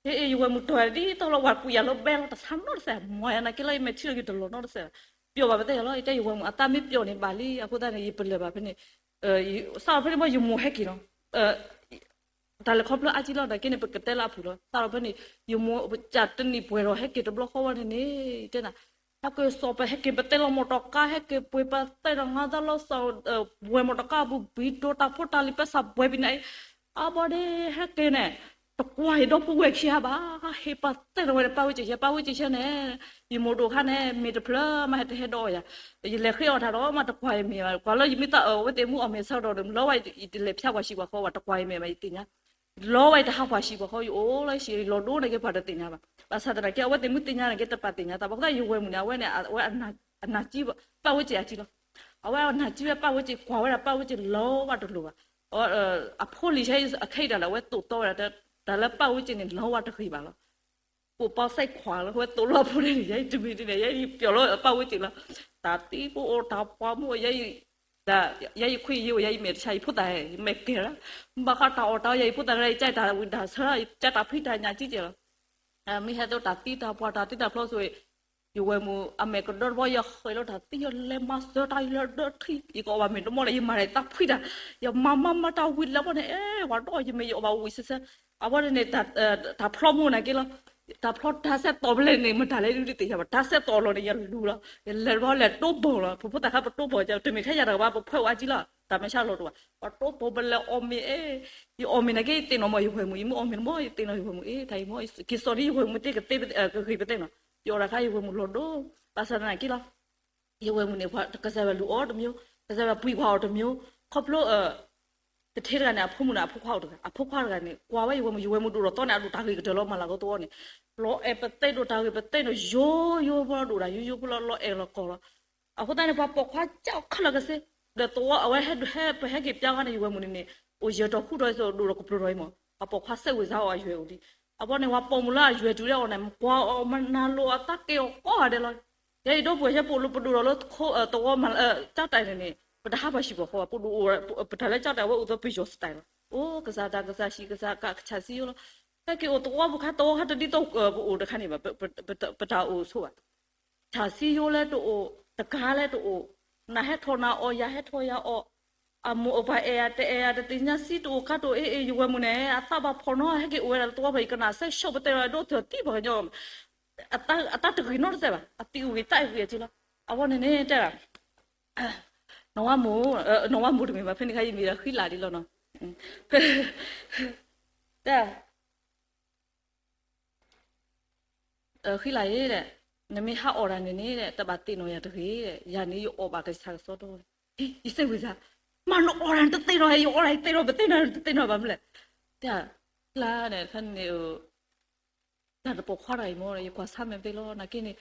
ဟ့ၣ် ယဝဲၢ်မုၣ်တီၢ်ယၤဒ်သိးလီၤ ဝၤကွံာ်ယၤလၢဘဲလီၤ တဆါနီတစဲး မၤယၤနာ်က့လီၤ ယမဲာ်ထံလီၤက့ၤတလီၤနီတစဲးဘၣ်, ပျီၢ်ဘၣ်ပသဲအီၤလီၤ ယတဲယဝဲၢ်မုၣ် အသးမ့ၢ်ပျီၢ်န့ၣ်ဘၣ်လံ အဃိသတးန့ၣ် ယပလၢၢ်ဘၣ်ဖဲန့ၣ်, စးထီၣ်ဖဲန့ၣ်ဘီ ယမိၢ်ဟဲက့ၤနီၤ, တၢ်လဲၤခီဖျိအါကံလီၤ နာ်က့န့ၣ် ပကတဲလၢအပူၤလီၤ စးထီၣ်ဖဲန့ၣ် ယမိၢ်တနံၣ်ပှဲၤဒီးဟဲက့ၤတဘျီဃီဝဲန့ၣ်န့ၣ် တဲနၤ ဟဲက့ၤစိာ်ပဟဲက့ၤပတဲလီၤမီၢ်တီၢ်ကါ ဟဲက့ၤပှ့ၤပသဲဒီးငါသးလီၤစၢ် ဝဲၢ်မီၢ်တီၢ်ကါအပူၤ ဘံဒိတၢ်ဖိတၢ်လံၤပၢဆၣ်ဘှဲဘံန့ၣ် အဘီဒ့ဟဲက့ၤန့ၣ် တကွၢ်အံၤဒီပုၢ်ဝဲၢ်ခံဂၤဘၣ်, ဟ့ၣ်ပာ်သဲနီၤဝဲန့ၣ် ပၢ်ဝဲက့ၤဆဲ ပၢ်ဝဲက့ၤဆဲန့ၣ်, ယမိၢ်ဒိၣ်ခါန့ၣ် မ့ၢ်တဖျၢၣ်မးဟဲတဟဲဒီးအီၤယၤ, ယလဲၤဃ့အီၣ်တၢ်ဒီးမးတကွၢ်အံၤမ့ၢ်ဘၣ်, ကွၢ်လၢယမ့ၢ်သးအဝဲသ့ၣ်မုၢ်အီၣ်မ့ၤဆၢကတီၢ်ဒီး လီၤဝဲယတလဲၤဖၠါပှၤဆံးပှၤဃီဘၣ် တကွၢ်အံၤမ့ၢ်ဘၣ် ယသ့ၣ်ညါ, လီၤဝဲယတဟးပှၤဆံးပှၤဃီ ယအိၣ်လၢဟံၣ် ယလီၤဒိန့ၣ်က့ၤပှၤတသ့ၣ်ညါဘၣ်, ဘၣ်ဆၣ်သနာ်က့ အဝဲသ့ၣ်မုၢ်သ့ၣ်ညါန့ၣ်က့ၤ တပာ်သ့ၣ်ညါသး ဘၣ်ဃိသတး ယဝဲၢ်မုၣ်န့ၣ် အဝဲန့ၣ် အဝဲအနၢ်ကံ ပၢ်ဝဲက့ၤအကံလီၤ, အဝဲအနၢ်ကံဝဲပၢ်ဝဲက့ၤ ကွၢ်ဝဲဒၣ်ပၢ်ဝဲက့ၤလီၤဝဲတလိၤဘၣ် အဖိလံၤဆဲအခဲအံၤတၢ်လၢအဝဲသိၣ်သီဝဲဒၣ် တၢ်လၢပၢ်ဝဲက့ၤန့ၣ် လီၤဝဲတဂ့ၤဘၣ်လီၤ, ပိာ်ပီၣ်စဲးခွါလၢအဝဲသိၣ်လီၤဖိန့ၣ် ယဲယတမံၤတန့ၣ် ယဲယပျီၢ်လီၤပၢ်ဝဲက့ၤလီၤ, တၢ်သံဖိအိၣ်တၢ်ပှၢ်မုၣ် ယဲယခွံယဝဲ ယဲယမဲာ်တဆါ ယဖိသၣ် ယမဲာ်ကဲၤလီၤ, ဘၣ်ဃးတၢ်အီၣ်တၢ်ယဲ ယဖိသၣ် ယကဲတၢ်ဝံတၢ်ဆၢ ယကဲတၢ်ဖံးတၢ်ညၣ်ကံကဲၤလီၤ မ့ၢ်ဟဲသိးတၢ်သံတၢ်ပှၢ်တၢ်သံတၢ်ဖျီဆိၣ်ဂ့ၤ, ယဝဲၢ်မုၣ်အမဲာ်ကဒၢတဘီ ယဃဲၤလီၤတၢ်သံ ယလဲၤမၤစၢၤတၢ် ယလဲၤဒၢထံ ယကအီၣ်ဘၣ်မ့ၤတမီၢ်ဒီး ယမၤတၢ်သးဖှံတၢ် ယမၤမၤမၤတၢ်ဝံၤလၢဘီန့ၣ် အဲ ဝၤဒီးယမဲာ်ယအီၣ်ဘၣ်ဝံၤဆၢဆၢ, အဝဲန့ၣ်န့ၣ် တၢ်ဖျီမိၢ်နာ်က့လီၤ, တၢ်ဖျီတၢ်ဆဲးတီၢ်ပလဲၣ်န့ၣ် မတၤလဲၣ်ဒုးတသ့ၣ်ညါဘၣ် တၢ်ဆဲးတီၢ်လီၤန့ၣ် ယလူၤလီၤ ယလဲၤတဘီလဲၤတိဘီလီၤ ဖိဖိသၣ်ခါပတိဘီ တမ့ၢ်ထဲယၤတဂၤဘၣ် ပဖှဲအိၣ်အါကံလီၤ တၢ်မဲာ်ဆါလီၤတအိၣ်ဘၣ် ပတိဘီပလဲၤအီၣ်မ့ၤအဲ ယအီၣ်မ့ၤနာ်က့ ယသ့ၣ်နီၣ်မ့ၢ်ယဝဲၢ်မုၣ် ယမ့ၢ်အီၣ်မ့ၤတမီၢ် ယသ့ၣ်နီၣ်ယဝဲၢ်မုၣ်အ့ တၢ်အံၤမ့ၢ် က့ၤစိာ်ဒ်ယဝဲၢ်မုၣ်သ့ကသ့ကဂ့ၤပသဲနီၤ ယအီၣ်တၢ်ခါယဝဲၢ်မုၣ်လီၤဒိ ဘၣ်ဆၣ်သနာ်က့လီၤ ယဝဲၢ်မုၣ်န့ၣ် ကစၢ်ယွၤလူၤအီၤတမျိုး, ကစၢ်ယွၤပှ့ၤကွၢ်အီၤတမျိုး, ခီဖျိ တထ့တဂၤန့ၣ် အဖိမုၣ်န့ၣ် အဖိခွါအိၣ်တဂၤ, အဖိခွါတဂၤန့ၣ် ကွၢ်ဝဲယဝဲၢ်မုၣ်, ယဝဲၢ်မုၣ်ဒိၣ်ထီၣ်သီန့ၣ် အဒိၣ်တၢ်ဂ့ၤကတၢၢ်လီၤ မၤလၤကပီၤသဝီန့ၣ်, လီၤအဲၣ်ပသ့ၣ်ဒိၣ်တၢ်ဂ့ၤပသ့ၣ်ဒိၣ် ယိယိဖိလီၤ ဒိၣ်တၢ်ယိယိဖိလီၤ လီၤအဲၣ်လီၤကွံာ်လီၤ. အဃိသတးန့ၣ် ပှၤပိာ်ခွါကၠီခဲလၢာ်ကစ့, ဒီးသဝီအဝဲဟဲဒုးဟဲ ပဟဲက့ၤပျၢ်ဝဲန့ၣ် ယဝဲၢ်မုၣ်န့ၣ်န့ၣ် အိၣ်ယဲၢ်တီၤဃုတီၤအသိး ဒိၣ်ထီၣ်ကပြုၢ်ထီၣ်အံၤမး, ပှၤပိာ်ခွါစဲးဝံၤစါအီၤအယွဲၢ်အိၣ်လံ. အဘီန့ၣ် ပှၤပိာ်မုၣ်လၢအယွဲၢ်တုၤလၢအီၤန့ၣ် ကွၢ်အီၤမနၤလိာ်အသးကဲအီၤကိးဂၤဒဲးလီၤ. ယဲအံၤဒိပှဲၤယဲပအိၣ်လၢပဒိၣ်ထီၣ်လၢ ကၠီၣ်တဲာ်န့ၣ်န့ၣ် ပတဟးပှၤဟံၣ်ပှၤဃီဘၣ်, ပဒိၣ်အိၣ် ပတၢ်လၢကၠီၣ်တဲာ်ဝဲအိၣ်သီပယီၤ style လီၤ. အိၣ်ကစၢ်တၢ်ကစၢ်ဟံၣ်ကစၢ်ကဆးဆံယိလီၤ. ဟဲက့ၤအိၣ်သဝီပူၤခါ သဝီခါတဒ်သိးပအိၣ်တခါန့ၣ်ဘၣ်, ပတၢ်အိၣ်ဆိးဘၣ်. ဆးဆံယိလၢတအိၣ်, တကါလၢတအိၣ်, နဟဲထီၣ်နၤအီၣ် ယၤဟဲထီၣ်ယၤအီၣ်, အမိၢ်အပၢ်အဲၣ်ယၤတအဲၣ်ယၤ တသ့ၣ်ညါစံးတအိၣ်ကါတအိၣ် အ့ၣ်အ့ၣ် ယဝဲၢ်မုၣ်န့ၣ် အသးဘၣ်ဖှီၣ်နီၤ ဟဲက့ၤအိၣ်ဝဲဒၣ်လၢသဝီဖဲအံၤ ကနၣ်စဲးဆှီပတဲလီၤ ဒိးသၢၣ်သံပှၤကညီ အတၢ်တဂ့ၤနီတစဲးဘၣ်, အသံးဝံၤတၢ်အဲၣ်ဝံၤအက့လီၤ. အဝဲန့ၣ်န့ၣ်တဲဒၣ် နဝါမိၢ်, နဝါမိၢ်တမ့ၢ်ဘၣ် ဖဲန့ၣ်ခါယမံၤဒီးဃံလၤဒ်လီၤနီၤ, တဲ ဃံလၤဧၢ, နမ့ၢ်ဟးအီၣ်တၢ်န့ၣ်န့ၣ် တဘၣ်သ့ၣ်နီၣ်ယၤတဂ့ၤ, ယၤန့ၣ်ယအီၣ်ဘၣ်ကဆါကစီဒီ, ယစဲးဝံၤစါ, မ့ၢ်နအီၣ်တၢ်န့ၣ်တသ့ၣ်နီၣ်, ယအီၣ်တၢ်ယသ့ၣ်နီၣ် ပသ့ၣ်နီၣ်တသ့ၣ်နီၣ်ဘၣ်မနုၤလဲၣ်, တဲ ကျါန့ၣ် ဖဲန့ၣ် တၢ်တပိာ်ခွါတဂၤအံၤမ့ၢ် ယကွၢ်ဆါမဲာ်သ့လီၤ နာ်က့န့ၣ်,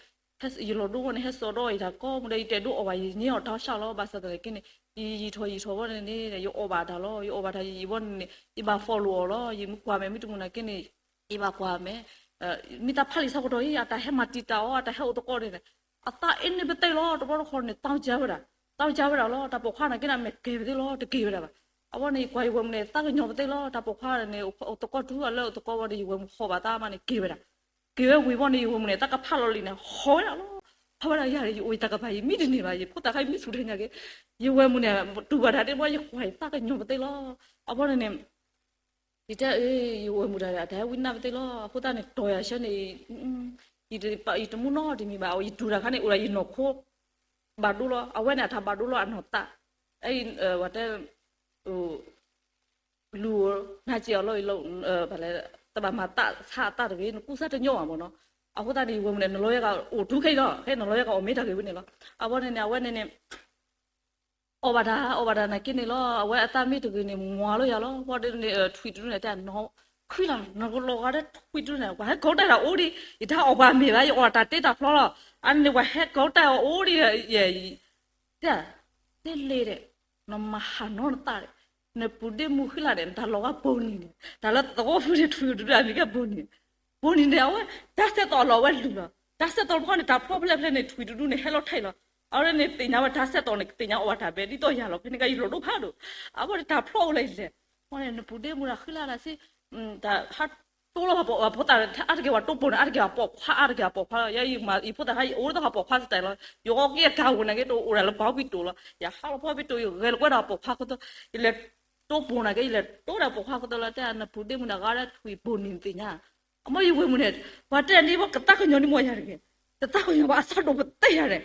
ယလီၤဒိဘီန့ၣ်ဟဲစိာ်ဒီးအံၤတၢ်ကိးမူဒီး ယတဲဒိးအီၣ်ဘၣ် ယန့ၢ်အီၣ်တၢ်ဆၣ်လီၤ, ဘၣ်ဆၣ်သနာ်က့န့ၣ် ယယံာ်ထီၣ်ယံာ်ထီၣ်ဘီန့ၣ်န့ၣ် ယအီၣ်ဘၣ်တၢ်လီၤ, ယအီၣ်ဘၣ်တၢ်ယံာ်ယံာ်ဘီန့ၣ်န့ၣ် ယဘၣ် follow အီၤလီၤ, ယမ့ၢ်ကွၢ်မဲာ်မ့ၢ်တမုာ်နာ်က့န့ၣ် ယဘၣ်ကွၢ်မဲာ်, မ့ၢ်တၢ်ဖးလံာ်ဆၢကတီၢ်အံၤ အတၢ်ဟဲမၤတံာ်တာ်အီၤ အတၢ်ဟဲအိၣ်သကိးန့ၣ် အသးအ့န့ၢ်ပသ့ၣ်လီၤ, တဘျီတခီၣ်န့ၣ် သးကၢဝဲဒၣ်, သးကၢဝဲဒၣ်လီၤ, တၢ်ပိာ်ခွါနာ်က့န့ၣ် အမဲာ်ကဲၤပသ့ၣ်လီၤ, တက့ၤဝဲဒၣ်ဘၣ်, အဝဲန့ၣ် ယကွၢ်ယဝဲၢ်မုၣ်န့ၣ် သးကညီၤပသ့ၣ်လီၤ, တၢ်ပိာ်ခွါန့ၣ် အိၣ်သကိးတုၤအလၢအိၣ်သကိးဝဲဒီး ယဝဲၢ်မုၣ်ဟီၣ်ဘၣ်သးမးန့ၣ် က့ၤဝဲဒၣ်, က့ၤဝဲဝံၤဘီန့ၣ် ယဝဲၢ်မုၣ်န့ၣ် တၢ်ကဖးလီၤလံန့ၣ် ဟီၣ်ဝဲဒၣ်လီၤ, ဖးဝဲဒၣ်ယၤ ယအိၣ်ယတၢ်ကပၤ ယမံတန့ၢ်ဘၣ်, ယဖိသၣ်ခါယမံဆူၣ်ထီၣ်ညါက့ၤ, ယဝဲၢ်မုၣ်န့ၣ် တူၢ်ဘၣ်တၢ်ဒ့ဘီ ယကွၢ်ယသးကညီၤပသ့ၣ်လီၤ, အဝဲန့ၣ်န့ၣ် ယတဲအၢ ယဝဲၢ်မုၣ်တၢ်ဒီး အတၢ်ဟဲဝံနၢ်ပသ့ၣ်လီၤ, အဃိသတးန့ၣ် တီၢ်ယၤဆၢန့ၣ် ယတမူနီတမံၤဘၣ်, ယတူၢ်တၢ်ခါန့ၣ် အိၣ်ဒၣ်ယနီၢ်ခိ ဘၣ်ဒိလီၤ, အဝဲန့ၣ် အတၢ်ဘၣ်ဒိလီၤအနီၢ်သး, ဝဲတဲ လူၤ နၤစံးအီၤလီၤ, တဘၣ်မၤသးဆါအသးတဂ့ၤ, နကူစါတညီဘၣ်မ့ၢ်နီၤ, အဃိသတးန့ၣ် ယဝဲၢ်မုၣ်န့ၣ် နလီၤယဲကအိၣ်ထူခဲအံၤလီၤ, ဖဲနလီၤယဲကအီၣ်မ့ၢ်တၢ်ဂ့ၤဝဲန့ၣ်လီၤ, အဝဲန့ၣ်န့ၣ် အဝဲန့ၣ်န့ၣ် အီၣ်ဘၣ်တၢ် အီၣ်ဘၣ်တၢ်နာ်က့န့ၣ်လီၤ, အဝဲအသးမ့ၢ်တဂ့ၤန့ၣ် မွၤလၢယၤလီၤ, ဘီဒ်န့ၣ် ထွံၣ်တဒုန့ၣ် တဲ နီၢ် ဃံလၤ နီၢ်ကလီၤဂာ်ဒီးထွံၣ်တဒုန့ၣ် ပှၤဟဲကီၤတၢ်အိၣ်ဒံး, ယတၢ်အီၣ်ပှၤမ့ၢ်ဘၣ်, ယအီၣ်တၢ်တ့တၢ်ဖျီလီၤ, အန့ၣ်ပှၤဟဲကီၤတၢ်အီၣ်အိၣ်ဒံး, တဲ တဲလ့ဒီး နမၤဟးနီတသးဒီး နပူၤဒ့မူဃံလၤဒီး နတၢ်လီၤဂာ်ဘိနံၤန့ၣ် တၢ်လၢသဝီဖိန့ၣ် ထွံၣ်တဒုအမံၤကဲဘိနံၤ, ဘိနံၤန့ၣ် အဝဲ တၢ်ဆဲးသီၣ်လီၤဝဲလုၢ်လီၤ, တၢ်ဆဲးသီၣ်တခီန့ၣ် တၢ်ဖျီဖဲလဲၣ်ဖဲလဲၣ်န့ၣ် ထွံၣ်တဒုန့ၣ် ဟဲလီၤထဲးလီၤ, အဝဲန့ၣ်သ့ၣ်ညါဝဲတၢ်ဆဲးသီၣ်န့ၣ် သ့ၣ်ညါအီၣ်ဘၣ်တၢ်ဘဲ ဒ်သိးယၤလီၤ, ဖဲန့ၣ်ကယလီၤဒိဖးဒိၣ်, အဝဲန့ၣ်တၢ်ဖျီအိၣ်လၢလဲၣ်, အဝဲန့ၣ် နပူၤဒ့မူတၢ်ဃံလၤလၢစ့ တၢ်ဟးတိလီၤ ပှၤဖိသၣ်အါတက့ၢ်ပှၤတိပိာ်န့ၣ် အါတက့ၢ်ပှၤပိာ်ခွါ အါတက့ၢ်ပှၤပိာ်ခွါလီၤ, ယဲယဖိသၣ်ခါ ယအိၣ်လၢတၢ်ပှၤပိာ်ခွါစတဲလီၤ, ယဂီၤက့ၤအကါဝဲနာ်က့ တအိၣ်ဒၣ်လၢပှၤပိာ်တိၤလီၤ, ယဟးလီၤပှၤပိာ်တိၤ ယဂဲၤလီၤကွဲဒၣ်ပှၤပိာ်ခွါခိၣ်သီ, ယလဲၤတိပိာ်နာ်က့ ယလဲၤတိဒၣ်ပှၤပိာ်ခွါခိၣ်သီလီၤ, တဲနပူၤဒ့မူန့ၣ် ဂာ်ဒီးထွံၣ်ဘိနံၤသ့ၣ်ညါ, အမ့ၢ်ယဝဲၢ်မုၣ်န့ၣ် ပှၤတဲန့ၣ် ပှၤကသးကညီၤန့ၣ်မ့ၢ်ယၤတဂ့ၤ, တသးကညီၤဘၣ်အသးဒိၣ်ပသ့ၣ်ယၤန့ၣ်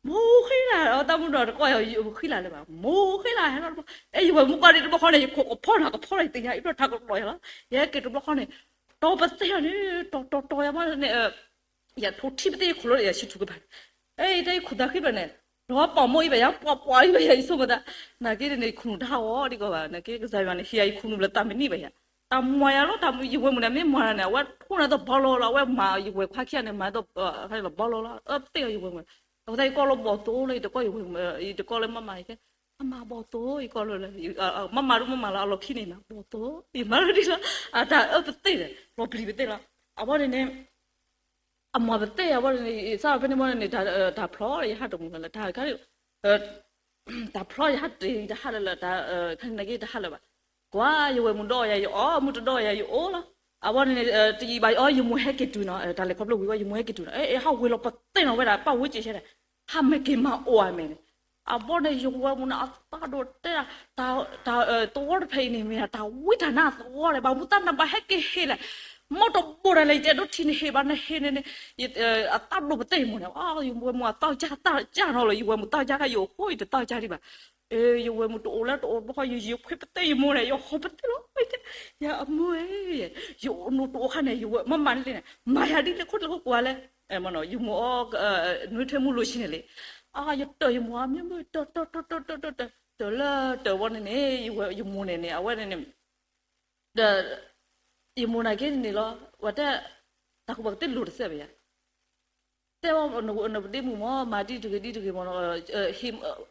မိၢ်ဃံလၤ အတၢ်မုၢ်ဒီးတကီၢ်ဃံလၤလၢၤဘၣ်, မိၢ်ဃံလၤဟဲလီၤတဘျီ, အဲ ယဝဲၢ်မုၣ်ကွၢ်ဒံးတဘျီဃီန့ၣ် ယခိၣ်ကဖီနၤကဖီလီၤ ယသ့ၣ်ညါ အံၤဒီးတၢ်ကလီၤယၤလီၤ, ယဟဲက့ၤတဘျီဃီန့ၣ် တီပသ့ၣ်ယၤန့ၣ် တီတီတီယၤမ့ၢ်န့ၣ် ယထိၣ်ထံပသ့ၣ်ယခိၣ်လီၤ ယဆံထူၣ်ကပၤ, အဲ ယတဲယခိၣ်သးဃံဘၣ်န့ၣ် ဒီးပှၤမိၢ်အံၤဘၣ်ယၤ ပှၤပှၤအံၤဘၣ်ယၤ ယဆိကမိၣ်သး, နာ်က့န့ၣ် ယခိၣ်နူာ်တဟးဂီၤဒံးကီးဘၣ် နာ်က့ ကစၢ်ယွၤန့ၣ် ဟ့ၣ်ယၤယခိၣ်နူာ်လၢတၢ်မနုၤဘၣ်ယၤ, တၢ်မၤယၤလီၤ တၢ်ယဝဲၢ်မုၣ်န့ၣ် မ့ၢ်မၤန့ၣ် အဝဲထိၣ်န့ၢ်သိးဘီလီၤလီၤ အဝဲမၤယဝဲၢ်ခွါခံဂၤန့ၣ် မၤသိးဘီလီၤလီၤ အၢပသ့ၣ်အီၤယဝဲၢ်မုၣ်, အဃိသတးယကိးလၢဘီၣ်သိၣ်လၢ ယတကိးယဝဲၢ်မုၣ် ယတကိးလၢမၤမၤ ယကဲ မၤမၤဘီၣ်သိၣ် ယကိးလၢ မၤမၤဒ်မၤမၤလၢအလီၢ်ခံန့ၣ် မၤဘီၣ်သိၣ် ယမၤလၢဒ်လီၤ, အတၢ်အၢပသ့ၣ်ဒီး လီၤပျံၤပသ့ၣ်လီၤ, အဝဲန့ၣ်န့ၣ် အမၤပသ့ၣ်အဝဲန့ၣ် စးဖဲန့ၣ်မ့ၢ်န့ၣ် တၢ်ဖျီယဟးတမုာ်လၢၤ တၢ်ခါ တၢ်ဖျီယဟးတ့ၢ်တဟးလၢၤလၢၤ တၢ်နာ်က့တဟးလၢၤဘၣ်, ကွၢ်ယဝဲၢ်မုၣ်ဒီးယၤ ယအီၣ်မုၣ်တဒီးယၤ ယအိၣ်လီၤ, အဝဲန့ၣ် တယံာ်ဘၣ်ယအီၣ် ယမိၢ်ဟဲက့ၤတုၤနီၤ တၢ်လဲၤခီဖျိဝံၤဝဲ ယမိၢ်ဟဲက့ၤတုၤနီၤ အဲ ဟးဝဲလီၤပသ့ၣ်နီၤဝဲဒၣ် ပၣ်ဝဲစ့ၢ်ဆဲဒၣ် ဟးမ့ၢ်က့ၤမၤအိၣ်အမဲာ်န့ၣ်, အဘီန့ၣ် ယဝဲၢ်မုၣ်န့ၣ် အသးဒိၣ်တဲဒၣ် တၢ်သဝီတဖဲအံၤန့ၣ် မ့ၢ်တၢ်ဝံတၢ်နါသဝီလဲၣ် ဘၣ်မူသးနါဘၣ်ဟဲက့ၤဟ့ၣ်လဲၣ်, မ့ၢ်တဘိၣ်ဒၣ်လဲၣ် ယတဲဒိးထံၣ်နဟ့ၣ်ဘၣ် နဟ့ၣ်န့ၣ်န့ၣ်, အသးဒိၣ်ပသ့ၣ်ယမိၢ်န့ၣ်, ယဝဲၢ်မုၣ်အသးကၢ်သးကၢ်နီၤလီၤ ယဝဲၢ်မုၣ်သးကၢ်ခါ ယအိၣ်ဃိ ယတသးကၢ်ဒံးဘၣ်, ယဝဲၢ်မုၣ်တအိၣ်လၢတအိၣ်တဘျီဃီ ယယခွဲးပသ့ၣ်ယမိၢ်န့ၣ် ယဟီၣ်ပသ့ၣ်လီၤ, ယအမိၢ်ဧၢ, ယအိၣ်နူတအိၣ်ခါန့ၣ် ယဝဲၢ်မၤမၤန့ၣ်န့ၣ် မၤယၤဒ်လဲၣ်ခိၣ်တလဲၣ်ခိၣ်ကွၢ်လဲၣ် ယမိၢ်အီၣ် နွေးထွေးမုန့်လိုချင်တယ်လေ. အါ ယတၢၢ်ယမိၢ်အမ့ၢ်မုၢ် တၢၢ်တၢၢ်တၢၢ်တၢၢ်တၢၢ်တၢၢ် တၢၢ်လၢတၢၢ်ဝဲန့ၣ်န့ၣ် ယမိၢ်န့ၣ်န့ၣ် အဝဲန့ၣ်န့ၣ် ဒီး ယမိၢ်နာ်က့န့ၣ်လီၤ ဝဲတဲ တၢ်ကူၣ်ဘၣ်ကသ့လိၤတသ့ဘၣ်ယၤ တဲဝဲ နပဒ့မုၣ်မ့ၢ် မၤဒ်တဂ့ၤဒ်တဂ့ၤမ့ၢ်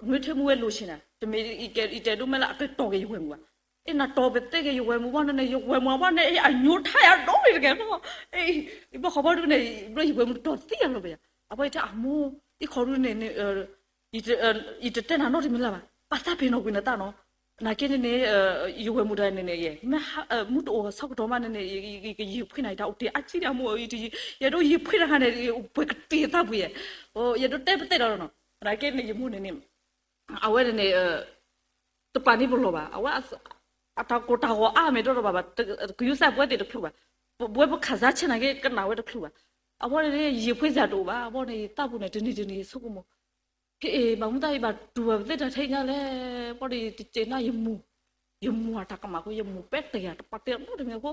နွေးထွေးမုန့်ဝဲလိၤချင်နၤ တမ့ၢ် ယတဲဒိၣ်မဲလၢအကတီၢ်က့ၤယဝဲၢ်မုၣ်ဘၣ်. အ့ နတီၢ်ပသ့က့ၤယဝဲၢ်မုၣ်ဘၣ်န့ၣ် ယဝဲၢ်မုၣ်အဘၣ်န့ၣ် အညိထါယၤဒိၣ်န့ၣ်တကဲလီၤ. ဘၣ်ဃးဘီဒုန့ၣ် ဘျီယဝဲၢ်မုၣ်တီၢ်သံယၤလီၤဘၣ်ယၤ အဘၣ်ယတဲအမိၢ် အံၤခီဒုန့ၣ် ယတတဲနၤနီတမံၤလၢၤဘၣ် ပာ်သးပ့ၤနီၣ်ကွံာ်နတၢ်နီၤ နာ်က့န့ၣ်န့ၣ် ယဝဲၢ်မုၣ်တဂၤန့ၣ်န့ၣ် မ့ၢ်မုၢ်တအိၣ်ဆၢကတီၢ်မးန့ၣ်န့ၣ် ယကယံာ်ဖှံနၤ ယတၢ်အိၣ်တ့ၢ်အါကံဒီးအမိၢ် ယဒိးယံာ်ဖှံတခါန့ၣ် ပှဲၤကတံာ်သးပှ့ၤယဲ ယဒိးတဲပသ့ၣ်ဒီးနီၤ နာ်က့န့ၣ် ယမိၢ်န့ၣ်န့ၣ် အဝဲန့ၣ်န့ၣ် တပာ်န့ၢ်ပလီၢ်ဘၣ် အဝဲ အတၢ်ကိၢ်တၢ်ဂီၤအါမ့ၢ်တအိၣ်ဘၣ်ဘၣ် ကယူၤစၢ်ပဝဲသ့ၣ်တချုးဘၣ် ပဝဲပခးစါဆဲးနာ်က့ကနၣ်ဝဲတချုးဘၣ် အဝဲန့ၣ် ယံာ်ဖှံစၢ်တအိၣ်ဘၣ် အဝဲန့ၣ် ယသးပူၤန့ၣ် တနံၤတနံၤဆိကမိၣ် ဖဲအံၤ ဘၣ်မူသးအံၤဘၣ်တူၢ်ဘၣ်ပသ့ၣ်တၢ်ထဲညါလဲၣ် ပှၤဒီးယတစဲးနၢ်ယမိၢ် ယမိၢ်အတၢ်ကမၣ်ဃိ ယမိၢ်ပဲတယၤတပာ်တဲနီတမံၤအဃိ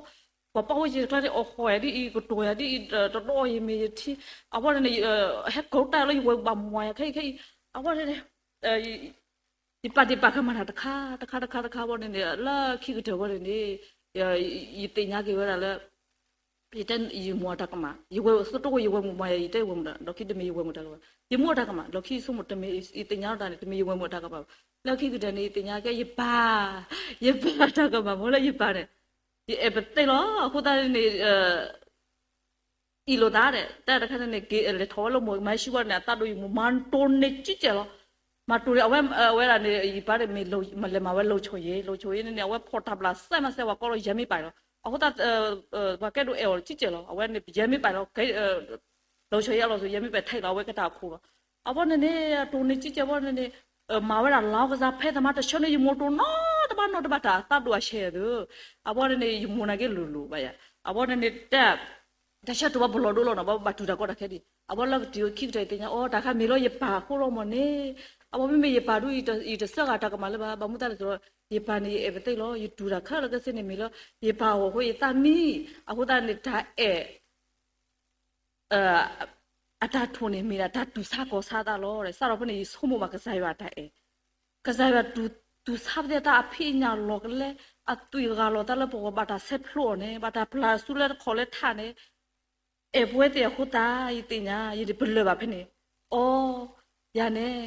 ပှၤပာ်ဝဲယတကျါန့ၣ် အီၣ်ဃီယၤဒ်အံၤ ကတိၤယၤဒ်အံၤ တဒီးယမ့ၢ်ယထံ အဝဲန့ၣ် ဟဲကိးတၢ်လၢယဝဲၢ်ဘၣ်မၤယၤခဲအံၤခဲအံၤ အဝဲန့ၣ် ယပာ်ဒံးပာ်ကမၣ်တၢ်တခါ တခါတခါတခါဝဲန့ၣ်န့ၣ် လၢခံကတၢၢ်ဝဲန့ၣ်န့ၣ် ယသ့ၣ်ညါက့ၤဝဲဒၣ်လၢ ယတဲယမိၢ်အတၢ်ကမၣ် ယဝဲၢ်သတိၣ်ဝဲ ယဝဲၢ်မုၣ်မၤယၤ ယတဲယဝဲၢ်မုၣ်တၢ် လီၢ်ခံတမ့ၢ်ယဝဲၢ်မုၣ်တၢ်ကမၣ် ယမိၢ်အတၢ်ကမၣ် လီၢ်ခံဆိကမိၣ်တမ့ၢ် ယသ့ၣ်ညါလီၤတၢ်န့ၣ် တမ့ၢ်ယဝဲၢ်မုၣ်အတၢ်ကမၣ်ဘၣ် လၢခံကတၢၢ်န့ၣ် ယသ့ၣ်ညါကဲယပၢ် ယပၢ်တၢ်ကမၣ်မ့ၢ်လၢယပၢ်န့ၣ် ယအဲၣ်ပသ့ၣ်လီၤ အဃိသတးန့ၣ် အံၤလိာ်သးဒီး တၢ်တခါန့ၣ်န့ၣ် က့ၤလဲၤထီၣ်ဝဲလၢမိၢ်မၤဟံၣ်ဝဲန့ၣ် အသးဒိၣ်ယမိၢ် မၤတိၢ်န့ၢ်ကံကဲလီၤ. မၤတိၢ်န့ၢ် အဝဲ အဝဲဒၣ်န့ၣ် ယပၢ်န့ၣ်မ့ၢ်လဲၤမၤဝဲ လိာ်ဆိၣ်ယ့ၤ လိာ်ဆိၣ်ယ့ၤန့ၣ်န့ၣ် အဝဲဖီၣ်တၢ်ဘျးစဲမးစဲဝဲကိးလီၤ ယဲမ့ၢ်ပာ်လီၤ. အဃိသတး ပှၤကဲဒိၣ်အဲၣ်အီၤကံကဲလီၤ. အဝဲန့ၣ် ယဲမ့ၢ်ပာ်လီၤ လိာ်ဆိၣ်ယ့ၤအလီၢ်ဆိၣ် ယဲမ့ၢ်ပာ်ထဲလီၤ အဝဲကတၢ်အခိၣ်လီၤ. အဝဲန့ၣ်န့ၣ် တိၢ်န့ၢ်ကံကဲဝဲန့ၣ်န့ၣ် မၤဝဲဒၣ်လါကစၢ်ဖဲသးမါတဆၢန့ၣ် ယမိၢ်တိၢ်နီတဘၣ်နီတဘၣ်တၢ် အသးဒိၣ်အဆဲးသု အဝဲန့ၣ်န့ၣ် ယမိၢ်နာ်က့လိၤလိၤဘၣ်ယၤ အဝဲန့ၣ်န့ၣ် တၢ်ဆၢတိၢ်ဘၣ်ပလီၢ်ဒိၣ်လီၤနီၤ ဘၣ်ဘၣ်တူၢ်တၢ်ကီတၢ်ခဲဒံး အဝဲလၢကတုၤခံကတၢၢ်သ့ၣ်ညါ အိ တၢ်ခါမ့ၢ်လီၤယပၢ်အဃိလီၤမ့ၢ်န့ၣ် အဝဲမ့မ့ၢ်ယပၢ်ဒုး ယတစၢဃာ်တၢ်ကမၣ်လၢၤဘၣ် ဘၣ်မူသးလဲၣ်သီ ယပၢ်န့ၣ် ယအဲၣ်ပသ့ၣ်လီၤ ယတူၢ်တၢ်ခဲလၢာ်ခဲဆ့န့ၣ်မ့ၢ်လၢ ယပၢ်အဂီၢ်အဃိယသးမံ အဃိသတးန့ၣ် တၢ်အဲၣ် အတၢ်ထိၣ်န့ၣ်မ့ၢ်ဒၣ်တၢ်တူၢ်ဆါခီၣ်ဆါသးလီၤ. စးထီၣ်ဖဲန့ၣ် ယဆိကမိၣ်ဘၣ်ကစၢ်ယွၤအတၢ်အဲၣ်, ကစၢ်ယွၤတူၢ်ဆါပသ့ၣ်တၢ်အဖံးအညၣ်လီၢ်ကလဲ, အသွံၣ်အဂၤလီၤသးလၢပဂီၢ် ဘၣ်တၢ်ဆဲးဖျိအီၤန့ၣ်, ဘၣ်တၢ်ပျၢ်အစုလၢတခီလၢထးန့ၣ်, အဲၣ်ပဝဲသ့ၣ်အဃိသတး ယသ့ၣ်ညါ ယတပလၢၢ်ဘၣ်ဖဲန့ၣ်, အိ, ယၤန့ၣ်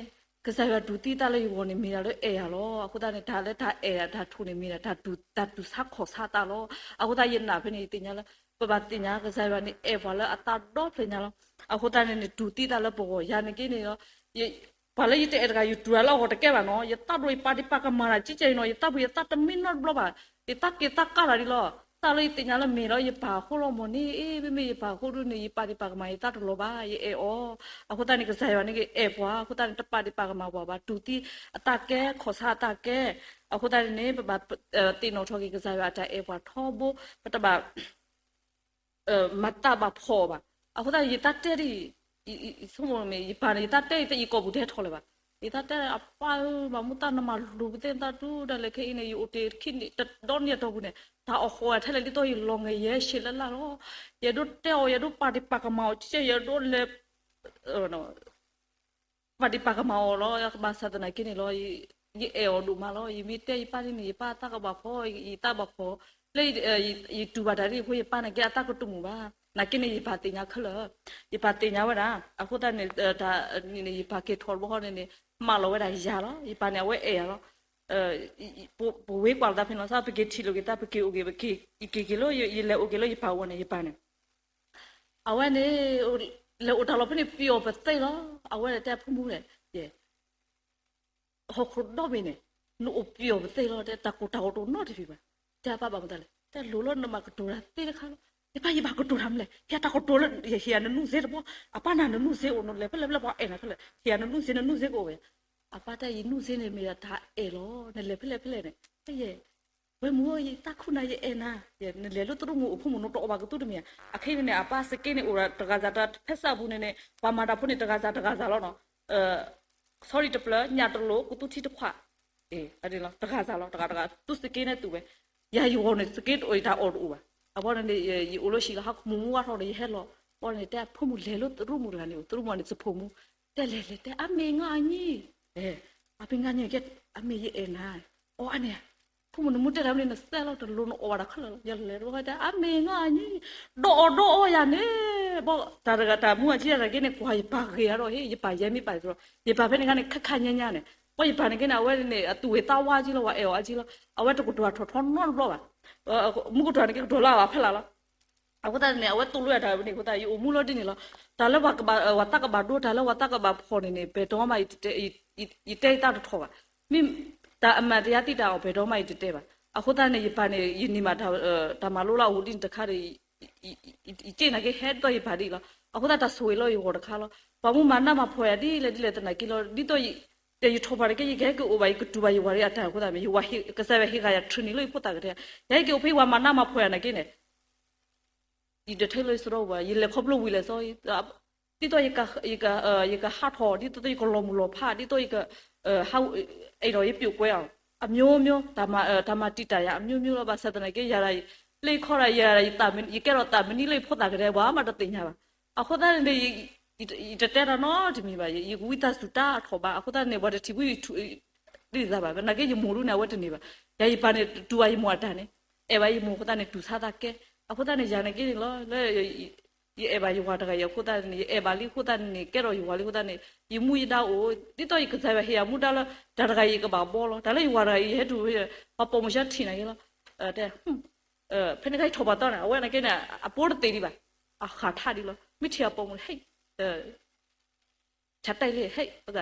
ကစၢ်ယွၤတူၢ်သံသးလၢယဂီၢ်န့ၣ် မ့ၢ်ဒၣ်လၢအဲၣ်ယၤလီၤ. အဃိသတးန့ၣ် တၢ်လၢတၢ်အဲၣ်တၢ်ထိၣ်န့ၣ် မ့ၢ်ဒၣ်တၢ်တူၢ်ဆါခီၣ်ဆါသးလီၤ. အဃိသတးယနာ်ဖဲန့ၣ် ယသ့ၣ်ညါလၢ ပဘၣ်သ့ၣ်ညါ ကစၢ်ယွၤန့ၣ်အဲၣ်ပှၤလၢအသးဒီဖျၢၣ်ညါလီၤ. အဃိသတးန့ၣ် နတူၢ်သံသးလၢပဂီၢ် ယၤန့ၣ်က့န့ၣ်လီၤ. ပှၤလၢယတအဲၣ်တဂၤ ယတူၢ်တၢ်လၢအဂီၢ်တကဲဘၣ်နီၤ. ယသးဒိၣ်ယပာ်ဒံးပာ်ကမၣ်တၢ်ကံကဲအံၤနီၤ. ယသးပူၤယသးတမံနီတဘျီဘၣ်. ယသးက့ၤသးကးတၢ်ဒံးလီၤ. တၢ်လၢယသ့ၣ်ညါလၢမ့ၢ်လီၤ ယပၢ်အဃိလီၤမ့ၢ်န့ၣ်, အ့ မ့မ့ၢ်ယပၢ်အဃိဒ်န့ၣ် ယပာ်ဒံးပာ်ကမၣ်ယသးတလီၤဘၣ်, ယအဲၣ်အီၤ. အဃိသတးန့ၣ် ကစၢ်ယွၤန့ၣ်က့အဲၣ်ပှၤ, အဃိသတးန့ၣ် တပာ်ဒံးပာ်ကမၣ်ပှၤဘၣ်, တူၢ်သံအသးကဲ ခီၣ်ဆါအသးကဲ. အဃိသတးန့ၣ်န့ၣ် ပဘၣ်သ့ၣ်နီၣ်ထီၣ်က့ၤ ကစၢ်ယွၤအတၢ်အဲၣ်ပှၤထီဘိ, ပတဘၣ် မၤသးဘၣ်ဖှီၣ်အီၤဘၣ်. အဃိသတး ယသးတဲဒ်အံၤ, ဆိကမိၣ်မ့ၢ် ယပၢ်န့ၣ် ယသးတဲအံၤ ယကိာ်ပူၤတဟဲထီၣ်လၢၤဘၣ်. ယသးတဲ အပၢ်ဧၢ, ဘၣ်မူသးနမၤလိာ်ပသ့ၣ်နသးဒုးဒၣ်လဲာ်ခဲအံၤန့ၣ် ယအိၣ်တ့ၢ်ခံနံၣ် တဒီနံၣ်အတီၢ်ပူၤန့ၣ် တၢ်အီၣ်ဃီအထဲလဲၣ် ဒ်သိးယလီၤငဲၤယဲၢ်ဆံးလၢ်လၢ်လီၤ. ယအဲၣ်ဒိးတဲအီၤ ယအဲၣ်ဒိးပာ်ဒံးပာ်ကမၣ်အီၤ ကဲ ယအဲၣ်ဒိးလဲၤ ပာ်ဒံးပာ်ကမၣ်အီၤလီၤ. ဘၣ်ဆၣ်သနာ်က့န့ၣ်လီၤ, ယအဲၣ်အီၤဒိၣ်မးလီၤ. ယမ့ၢ်တဲယပၢ်န့ၣ် ယပၢ်အသးကဘၣ်ဖှီၣ်, ယသးဘၣ်ဖှီၣ်, လၢယတူၢ်ဘၣ်တၢ်ဒ်အံၤအဃိ ယပၢ်န့ၣ်က့အသးကတူၢ်မုာ်ဘၣ်. နာ်က့န့ၣ် ယပၢ်သ့ၣ်ညါခဲလၢာ်, ယပၢ်သ့ၣ်ညါဝဲဒၣ်. အဃိသတးန့ၣ် တၢ်န့ၣ်န့ၣ် ယပၢ်က့ၤထီၣ်တဘျီဃီန့ၣ်န့ၣ် မၢလီၤဝဲဒၣ်ယၤလီၤ. ယပၢ်န့ၣ် အဝဲအဲၣ်ယၤလီၤ. ပဝ့ၤကွၢ်လိာ်သးဖဲန့ၣ်လီၤ. စးပက့ၤထံၣ်လိာ်က့ၤသး ပက့ၤအိၣ်က့ၤ ယက့ၤက့ၤလၢ ယလဲၤအိၣ်က့ၤလၢယပၢ်အအိၣ်န့ၣ် ယပၢ်န့ၣ် အဝဲန့ၣ် လဲၤအိၣ်တၢ်လီၢ်ဖဲန့ၣ် ပျီၣ်ပသ့ၣ်လီၤ. အဝဲတဲ ဖိမုၣ်ဒီး ယဲ ဟီၣ်ခိၣ်ဒီဘ့ၣ်န့ၣ် နအိၣ်ပျီၣ်ပသ့ၣ်လီၤ. တဲ တၢ်ကိၢ်တၢ်ဂီၤတအိၣ်နီတမံၤဘၣ်. တဲအပၢ် ဘၣ်မနုၤလဲၣ်. တဲ လိၣ်လၢနမၤကတိၤတၢ်သ့တခါလီၤ. ယပၢ် ယဘၣ်ကတိၤတၢ်မနုၤလဲၣ်. ဟ့ၣ်တၢ်ကတိၤလၢ ယဟ့ၣ်ယၤနနူၢ်စ့တဘီ. အပၢ်နၤ နနူၢ်စ့အိၣ် နလဲၤဖဲလဲၣ်ဖဲလဲၣ် ပှၤအဲၣ်နၤခဲလၢာ်. ဟ့ၣ်ယၤနနူၢ်စ့ နနူၢ်စ့ကအိၣ်ဝဲ. အပၢ်တဲ ယနူၢ်စ့န့ၣ်မ့ၢ်ဒၣ်တၢ်အဲၣ်လီၤ. နလဲၤဖဲလဲၣ်ဖဲလဲၣ်န့ၣ် တဲယဲ ဝဲမုၢ်ဧၢ ယသးခုနၤ ယအဲၣ်နၤ, နလဲၤလၢသရူးမုၢ်အိၣ် ဖိမုၣ်နတအီၣ်ဘၣ်ကသူတမ့ၢ်ဧါ. အခဲအံၤန့ၣ်န့ၣ် အပၢ်စက့န့ၣ်အိၣ်ဒီးတဂၤစၢ်တၢ် ဖဲစးပူၤန့ၣ်န့ၣ် ပှၤမၤတၢ်ဖိန့ၣ် တဂၤစၢ်တဂၤစၢ်လီၤနီၤ. ဆီဒံၣ်တပျၢၤ ညၣ်တလိၤ ကသူထံတခွး, တဂၤစၢ်လီၤ တဂၤတဂၤ သူစက့န့ၣ်သူဝဲ. ယၤယဂီၢ်န့ၣ် စက့တအိၣ် ယတၢ်အီၣ်တအိၣ်ဘၣ်. အဘီန့ၣ်န့ၣ် ယအိၣ်လၢဟံၣ်လီၤ ဟးမူမူဝါထီၣ်ဒီး ယဟဲလီၤ အီၤန့ၣ်တဲ ဖိမုၣ်လဲၤလၢသရူးမုၣ်တဂၤန့ၣ် သရူးမုၣ်န့ၣ် သဖှိၣ်မူ, တဲလဲၤလဲၤတဲ အမ့ၢ်ငါအညံ, အမ့ၢ်ငါညံကဲ, အမ့ၢ်ယအဲၣ်နၤ, အီၤအါန့ၣ်, ဖိမုၣ်နမူတဲတၢ်မနုၤ နသဲလီၤတလိၤ နအီၣ်ဘၣ်တၢ်ခဲလၢာ်လီၤ, ယလဲၤတဝဲတဲ အမ့ၢ်ငါအညံ, ဒီးအီၣ်ဒီးအီယၤန့ၣ်, ဘီတၢ်တဂၤတၢ်မူအကံတၢ်က့န့ၣ် ကွၢ်ယပၢ်ဂ့ၤဧါဒီး ဟ့ၣ် ယပၢ်ယဲမ့ၢ်ပၢ်တြီ, ယပၢ်ဖဲန့ၣ်ခါန့ၣ် ခါခါညါညါန့ၣ်, ဘီယပၢ်န့ၣ်က့န့ၣ် အဝဲန့ၣ် အသူၣ်ဂ့ၤသးဝါကံလီၤ ပှၤအဲၣ်အီၤအကံလီၤ, အဝဲတကတိၤထီၣ်ထီနီတဘျီဘၣ်, မူကတိၤန့ၣ်က့ကတိၤလၢအဖီလာ်လီၤ အဃိသတးန့ၣ် အဝဲသိၣ်လိယၤတၢ်ဝဲန့ၣ်အဃိသတး ယအိၣ်မူလီၤဒ်န့ၣ်လီၤ, တၢ်လၢပှၤသးကဘၣ်ဒိ တၢ်လၢပှၤသးကဘၣ်ဖီၣ်န့ၣ်န့ၣ် ပဲာ်တီမး ယတဲယတၢ်တထီၣ်ဘၣ်, မ့ၢ်တၢ်အမၤတယါသံတၢ်အီၤ ပဲာ်တီမး ယတတဲဘၣ်, အဃိသတးန့ၣ် ယပၢ်န့ၣ် ယန့ၢ်မး တၢ်မၤလိလၢအအိၣ်ဒ်န့ၣ်တခါဒီး ယက့ၣ်နာ်က့ဟဲဒ်သိးယပၢ်ဒ်အံၤလီၤ, အဃိသတးတၢ်ဆိၣ်ဂ့ၤလၢယဂီၢ်တခါလီၤ, ပှၤမူမၤနးမၤဖှီၣ်ယၤဒ်လဲၣ်ဒ်လဲၣ်သနာ်က့လီၤ, ဒ်သိး ယထီၣ်ပှၢ်တက့ ယကဟဲက့ၤအိၣ်ဘၣ် ယကတူၢ်ဘၣ်ယဝၤဒ်အတၢ်အဃိသတးမ့ၢ် ယဝၤကစၢ်ယွၤဟ့ၣ်ဃာ်ယၤ training လၢယဖိသၣ်ကတၢၢ်, ယဟဲက့ၤအိၣ်ဖဲယဝၤမၤနးမၤဖှီၣ်ယၤနာ်က့န့ၣ် ယတထဲလၢယစရီပူၤဘၣ်, ယလဲၤခီဖျိဝံၤလဲၣ်စီ, ဒ်သိး ယကဟးထီၣ် ဒ်သိးယကလီၤမုၢ်လီၤဖး ဒ်သိးယက အဲၣ်ဒိးယပျိာ်ကွဲအီၤ အမျိုးမျိုး တၢ်မၤတံာ်တာ်ယၤ အမျိုးမျိုး လီၤ, ဘၣ်ဆၣ်သနာ်က့ ယၤဒၣ် လၢယခီဒၣ် ယၤဒၣ် ယကဲထီၣ်သးမံနံၤလၢယဖိသၣ်ကတၢၢ် ပှၤမးတသ့ၣ်ညါဘၣ်, အဃိသတးန့ၣ် ယတတဲတၢ်နီတမံၤဘၣ်, ယကဝံသးစူၤတၢ်ထီၣ်ဘၣ်, အဃိသတးန့ၣ် ပှၤတထံၣ်ဖု ဒ်သိးဘၣ်, နာ်က့ယမိၢ်ဒ်န့ၣ် အဝဲတန့ၢ်ဘၣ်, ယၤယပၢ်န့ၣ် တူၢ်ဘၣ်ယမိၢ်အတၢ်န့ၣ် အဲၣ်ဘၣ်ယမိၢ်အဃိသတးန့ၣ် တူၢ်ဆါသးကဲ, အဃိသတးန့ၣ် ယၤနာ်က့န့ၣ်လီၤ လၢ ယအဲၣ်ဘၣ်ယဝၤတဂၤအံၤအဃိသတးန့ၣ် ယအဲၣ်ဘၣ်လံအဃိသတးန့ၣ် ကဲထီၣ်ယဝၤလံအဃိသတးန့ၣ် ယမူယဒါအိၣ် ဒ်သိးယကစၢ်ယွၤဟ့ၣ်ယၤမူဒါလၢ တၢ်တဂၤအံၤယကဘၣ်ဘီလီၤ, တၢ်လၢယဝၤတဂၤအံၤ ယဟဲတူၢ် ပှၤပိာ်မုၣ်ဆါထံၣ်နာ်က့လီၤ, တဲ ဖဲန့ၣ်ခါယထီၣ်ပှၢ်သီန့ၣ် အဝဲနာ်က့န့ၣ် အပိတသ့ဒံးဘၣ်, အဃၣ်ထါဒံးလီၤ, မ့ၢ်ထံၣ်အပိာ်မုၣ် ဟဲ ဆါတဲလံ ဟဲ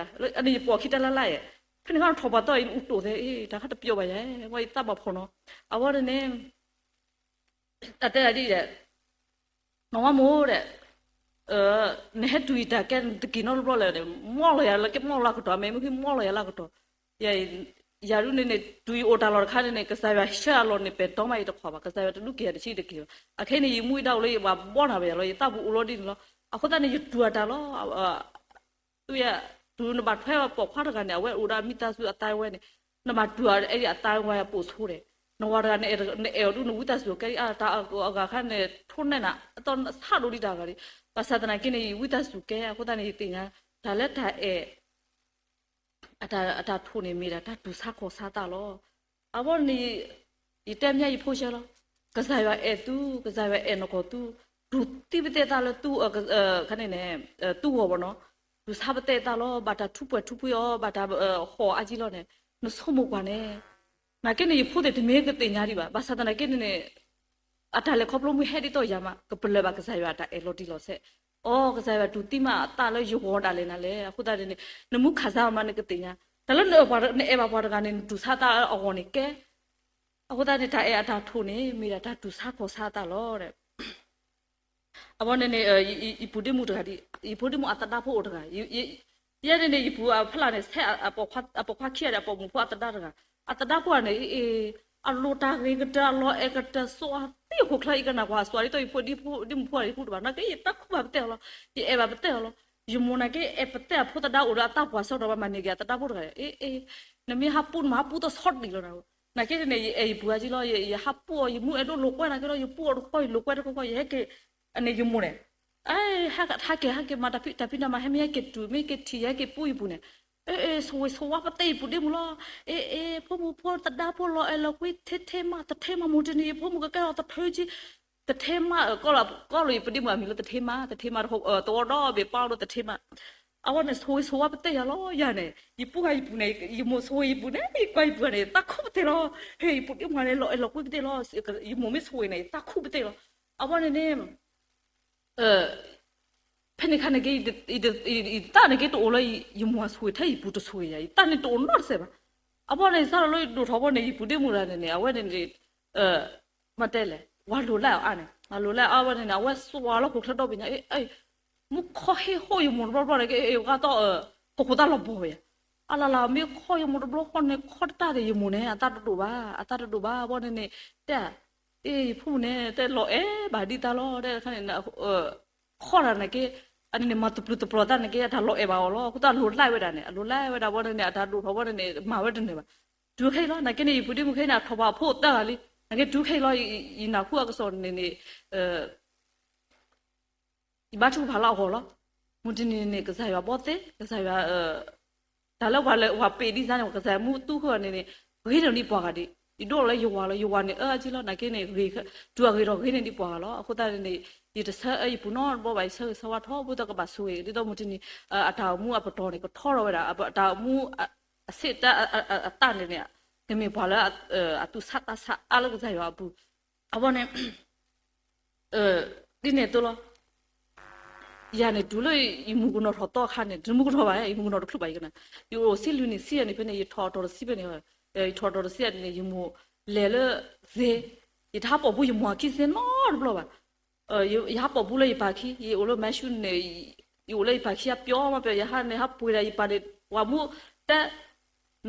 အန့ၣ်ယပိာ်ခံတၢ်လၢ်လၢ်ယဲ, ဖဲန့ၣ်ခါထီၣ်ပှၢ်သီအံၤ နအူတိၢ်သဲ တၢ်ခါတပျီဘၣ်ယဲ, ဝဲယသးဘၣ်ဖှီၣ်နီၤ, အဝဲန့ၣ် တၢ်တဲဒ်အံၤဒီး နဝၤမိၢ်ဒီး နဟဲတူၢ်ယတၢ်ကဲ နတက့ၤနီတဘျီလၢၤန့ၣ် မီၢ်လီၤယၤလၢကမီၢ်လၢကတီၢ် မ့ၢ်မ့ၢ်မီၢ်လီၤယၤလၢကတီၢ်, ယၤဒ်န့ၣ်န့ၣ် တုၤယအိၣ်တၢ်လီၢ်တခါန့ၣ်န့ၣ် ကစၢ်ယွၤဆှၢအလီၢ်န့ၣ် ပဲာ်တီမးယတခီဘၣ်, ကစၢ်ယွၤတဒုးက့ၤယၤတဆံးတက့ၤဘၣ်, အခဲအံၤန့ၣ် ယမူယဒါအိၣ်လၢယဝၤဘီနၤဘၣ်ယၤလီၤ, ယသးပူၤအိၣ်လီၤဒ်န့ၣ်လီၤ, အဃိသတးန့ၣ် ယတူၢ်အတၢ်လီၤ တုၤနဘၣ်ထွဲပှၤခွါတဂၤန့ၣ် အဝဲအိၣ်ဒီးအမံသးစူၤအသးဝဲန့ၣ်, နဘၣ်တူၢ်အီၤအဲၣ်ဒိးအသးဝဲပိာ်ဆိဒဲး, နဝၤတဂၤန့ၣ် နအဲၣ်အီၤဒ်နဝံသးစူၤကဲအတၢ်အဂၤခါန့ၣ် ထိၣ်နဲၣ်နၤ အသီနဆးဒိၣ်ဒံးတၢ်ဂၤဒံး, ဘၣ်ဆၣ်သနာ်က့န့ၣ် ယဝံသးစူၤကဲ အဃိသတးန့ၣ် ယသ့ၣ်ညါ တၢ်လၢတၢ်အဲၣ် အတၢ်ထိၣ်န့ၣ်မ့ၢ်ဒၣ်တၢ်တူၢ်ဆါခီၣ်ဆါသးလီၤ. အဝဲန့ၣ် ယတဲမ့ၢ်ယဖိဆဲးလီၤ. ကစၢ်ယွၤအဲၣ်သု, ကစၢ်ယွၤအဲၣ်နကီၢ်သု, တူၢ်သံပသဲးသးလၢသု ခါန့ၣ်န့ၣ် သုဂီၢ်ဘၣ်နီၤ, တူၢ်ဆါပသဲးသးလီၤ. ဘၣ်တၢ်ထူးပှဲၤထူးဖှံအီၤ, ဘၣ်တၢ်ဟီၣ်အါကံလီၤန့ၣ်, နဆိကမိၣ်ကွၢ်န့ၣ်, နာ်က့န့ၣ် ယဖိသ့ၣ်တမ့ၢ်ကသ့ၣ်ညါဒံးဘၣ်. ဘၣ်ဆၣ်သနာ်က့န့ၣ်န့ၣ် အတၢ်လဲၤခီဖျိမ့ၢ်ဟဲဒ်သိးယၤမး ကပလၢၢ်ဘၣ်ကစၢ်ယွၤအတၢ်အဲၣ်လီၤတံၢ်လီၤဆဲး, အိ ကစၢ်ယွၤတူၢ်သံမးအသးလၢယဂီၢ်ဒၣ်လဲာ်နၤလဲၣ်. အဃိသတးန့ၣ်န့ၣ် နမူခၢ်စါမးနကသ့ၣ်ညါ, တၢ်လၢနအဲၣ်ပှၤတဂၤန့ၣ် နတူၢ်ဆါသးအဂီၢ်န့ၣ်ကဲ, အဃိသတးန့ၣ် တၢ်အဲၣ်အတၢ်ထိၣ်န့ၣ် မ့ၢ်ဒၣ်တၢ်တူၢ်ဆါခီၣ်ဆါသးလီၤ. အဝဲန့ၣ်န့ၣ် ယပုၢ်ဒ့မုၣ်တဂၤဒ်, ယဖိဒ့မုၣ်အသဒါဖိအိၣ်တဂၤ, ယဲန့ၣ်န့ၣ် ယပုၢ်အဖီလာ်န့ၣ် ဆဲးအပိာ်ခွါခံဂၤဒီး အပိာ်မုၣ်ဖိအသဒါတဂၤ, အသဒါဖိန့ၣ် အလိၣ်တၢ်ဂ့ၤကတၢၢ် အလီၤအဲၣ်ကတၢၢ် စိာ်အသံအခိၣ်ချၢ ယကနၣ်ကွၢ်အစိာ်ဒ်သိးယဖိဒ့မုၣ်ဖိအံၤတဘူၣ်တဘၣ် နာ်က့ယတၢ်ခူၣ်ဘၣ်ပသဲအီၤလီၤ, ယအဲၣ်ဘၣ်ပသဲအီၤလီၤ. ယမိၢ်နာ်က့အဲၣ်ပသဲအဖိသဒါအိၣ်ဒီးအသးပှၢ်ဆၢကတီၢ်ဘၣ်မၤန့ၢ်က့ၤအသဒါဖိတဂၤ, အ့ အ့ နမ့ၢ်ဟးပူနမၤဟးပူသီဆီတံၢ်လီၤနၤ, နာ်က့န့ၣ် ယအဲၣ်ယပုၢ်အါကံလီၤ, ယဟးပူအီၤ ယမူအဲၣ်ဒိးလိာ်ကွဲနာ်က့လီၤ ယပူအီၤတဃီ ယလိာ်ကွဲတဃီဃီ ယဟဲက့ၤ အန့ၣ်ယမိၢ်န့ၣ် အဟဲက့ၤ ဟဲက့ၤမၤတၢ်ဖံးတၢ်မၤ ဟဲမ့ၢ်ဟဲက့ၤတုၤ မ့ၢ်က့ၤထံၣ် ယဟဲက့ၤပူယပုၢ်န့ၣ်, အ့ အ့ ဆိၣ်ဂ့ၤဆိၣ်ဝါပသဲယပုၢ်ဒ့မုၣ်လီၤ, အ့ အ့ ဖိမုၣ်ဖိသဒါဖိလီၤအဲၣ်လီၤကွံ ထဲထဲမး တထဲမး မိၢ်တနံၤ ယဖိမုၣ်ကကဲထီၣ်သထၢကံ တထဲမး ကိးလီၤယပုၢ်ဒ့မုၣ်အမံၤလၢတထဲမး တထဲမး သဝီဒီဘ့ၣ်ပာ်လီၤတထဲမး, အဝဲန့ၣ် ဆိၣ်ဂ့ၤဆိၣ်ဝါပသဲယၤလီၤ ယၤန့ၣ် ယပူၤဂၤယပုၢ်န့ၣ် ယမိၢ်ဆိၣ်ဂ့ၤယပုၢ်န့ၣ် ယကွၢ်ယပုၢ်ဂၤန့ၣ် သးခုပသဲလီၤ, ဟဲ ယပုၢ်ဒ့မုၣ်န့ၣ် လီၤအဲၣ်လီၤကွံပသဲလီၤ, ယမိၢ်မ့ၢ်ဆိၣ်ဂ့ၤန့ၣ် ယသးခုပသဲလီၤ, အဝဲန့ၣ်န့ၣ် ဖဲန့ၣ်ခါန့ၣ်က့ ယသးန့ၣ်က့တအိၣ်လၢ ယမိၢ်ဆိၣ်ဂ့ၤထဲယပုၢ်တဆိၣ်ဂ့ၤယၤ ယသးန့ၣ်တအိၣ်နီတစဲးဘၣ်, အဝဲန့ၣ်စးထီၣ်လၢယဒိၣ်ထီၣ်ဘီန့ၣ် ယပုၢ်ဒ့မုၣ်တဂၤန့ၣ်န့ၣ် အဝဲန့ၣ်န့ၣ် မ့ၢ်တဲလဲၣ် ဝၤလိာ်လၢအအါန့ၣ် ဝၤလိာ်လၢအအါဝဲန့ၣ်န့ၣ် အဝဲစွးလီၤခိၣ်ချၢဒီဘ့ၣ်ညါ မူခီဟ့ၣ်ဟိၣ်ယမိၢ်တဘျီဘျီန့ၣ်က့ ဂၤသီၣ် ဟီၣ်ခိၣ်သးလီၤဘီၣ်ဝဲယၤ, အလၢ်လၢ်မ့ၢ်ခီယမိၢ်တဘျီဃီန့ၣ် ခီတတၢ်ဒီးယမိၢ်န့ၣ် အသးတဒိၣ်ဘၣ် အသးတဒိၣ်ဘၣ်ဘီန့ၣ်န့ၣ် တဲ အ့ ယဖိမုၣ်န့ၣ် တဲလီၤအဲၣ်ဘၣ်ဒ်သးလီၤ တဲခါန့ၣ် ခီတၢ်န့ၣ်က့ အန့ၣ်မၤတပျုာ်တပျီၤသးန့ၣ်က့ အတၢ်လီၤအဲၣ်ဘၣ်အီၤလီၤ အဃိသတးလိၤလၢဝဲဒၣ်န့ၣ် အလိၤလၢဝဲဒၣ်ဘီန့ၣ်န့ၣ် အတၢ်ဒိၣ်ထီၣ်ဘီန့ၣ်န့ၣ် မၤဝဲတန့ၢ်ဘၣ်, တုၤခဲအံၤလီၤ နာ်က့န့ၣ် ယပုၢ်ဒ့မုၣ်ခဲအံၤန့ၣ် အထီၣ်ပှၢ်ဖိသၢဂၤလံ နာ်က့တုၤခဲအံၤလီၤ ယနၢ်ဟူအကစီၣ်န့ၣ်န့ၣ် ယဘါထုကဖၣ်လၢအဂီၢ်လီၤ. မုၢ်တနံၤန့ၣ် ကစၢ်ယွၤဘီသ့, ကစၢ်ယွၤ တၢ်လၢပှၤလၢပှၤပ့ၤဒ်န့ၣ် ကစၢ်ယွၤမူတူၢ်ဃီန့ၣ်န့ၣ်, ဂ့ၤန့ၢ်ဒံးပှၤဂၤဒံး, ယဒိၣ်လၢယဝၤလီၤ, ယဝၤန့ၣ်အၢအကံလီၤ, နာ်က့န့ၣ် တုၤအဂ့ၤထီၣ်ဂ့ၤန့ၢ်ဒံးပှၤဂၤလီၤ. အဃိသတးန့ၣ် ယတဆၢအၢယပူၤနီတဘျီဘၣ်, ယဆၢဂ့ၤဆၢဝါထီဘိဒီးကဘၣ်ဆိၣ်ဂ့ၤ, ဒ်သိးမုၢ်တနံၤ အတၢ်အိၣ်မူအပတီၢ်န့ၣ် ကထီထီၣ်ဝဲဒၣ်, တၢ်အိၣ်မူ အဆ့တၢ်အတၢ်န့ၣ်န့ၣ် ကမ့ၢ်ပှၤလၢ အသူၣ်ဆးသးဆးအါလၢကစၢ်ယွၤအပူၤ, အဘီန့ၣ် ဒ်န့ၣ်အသိးလီၤ. ယၤန့ၣ် တုၤလၢယမူကနီၤထီၣ်သီအခါန့ၣ်, တမူကနီၤဘၣ်, ယမူကနီၤတချုးဘၣ်ယကနၣ်, ယအိၣ်ဆံလွံၢ်နံၣ်ဆံယဲၢ်နံၣ်ဖဲန့ၣ် ယထီၣ်အတီၤတဆံဖဲန့ၣ်, ယထီၣ်အတီၤတဆံန့ၣ် ယမိၢ်လဲၤလၢသ့, ယတဟးပိာ်ဘူးယမိၢ်အခံသ့နီတဘျီဘၣ်. ယဟးပိာ်ဘူးလၢယပၢ်ခံ, ယအိၣ်လၢမဲၣ်ၡူန့ၣ်, ယအိၣ်လၢယပၢ်ခံအပျီမးပျီ, ယဟးန့ၣ်ဟးပှ့ၤဒၣ်ယပၢ်န့ၣ်, ပှၤမူတဲ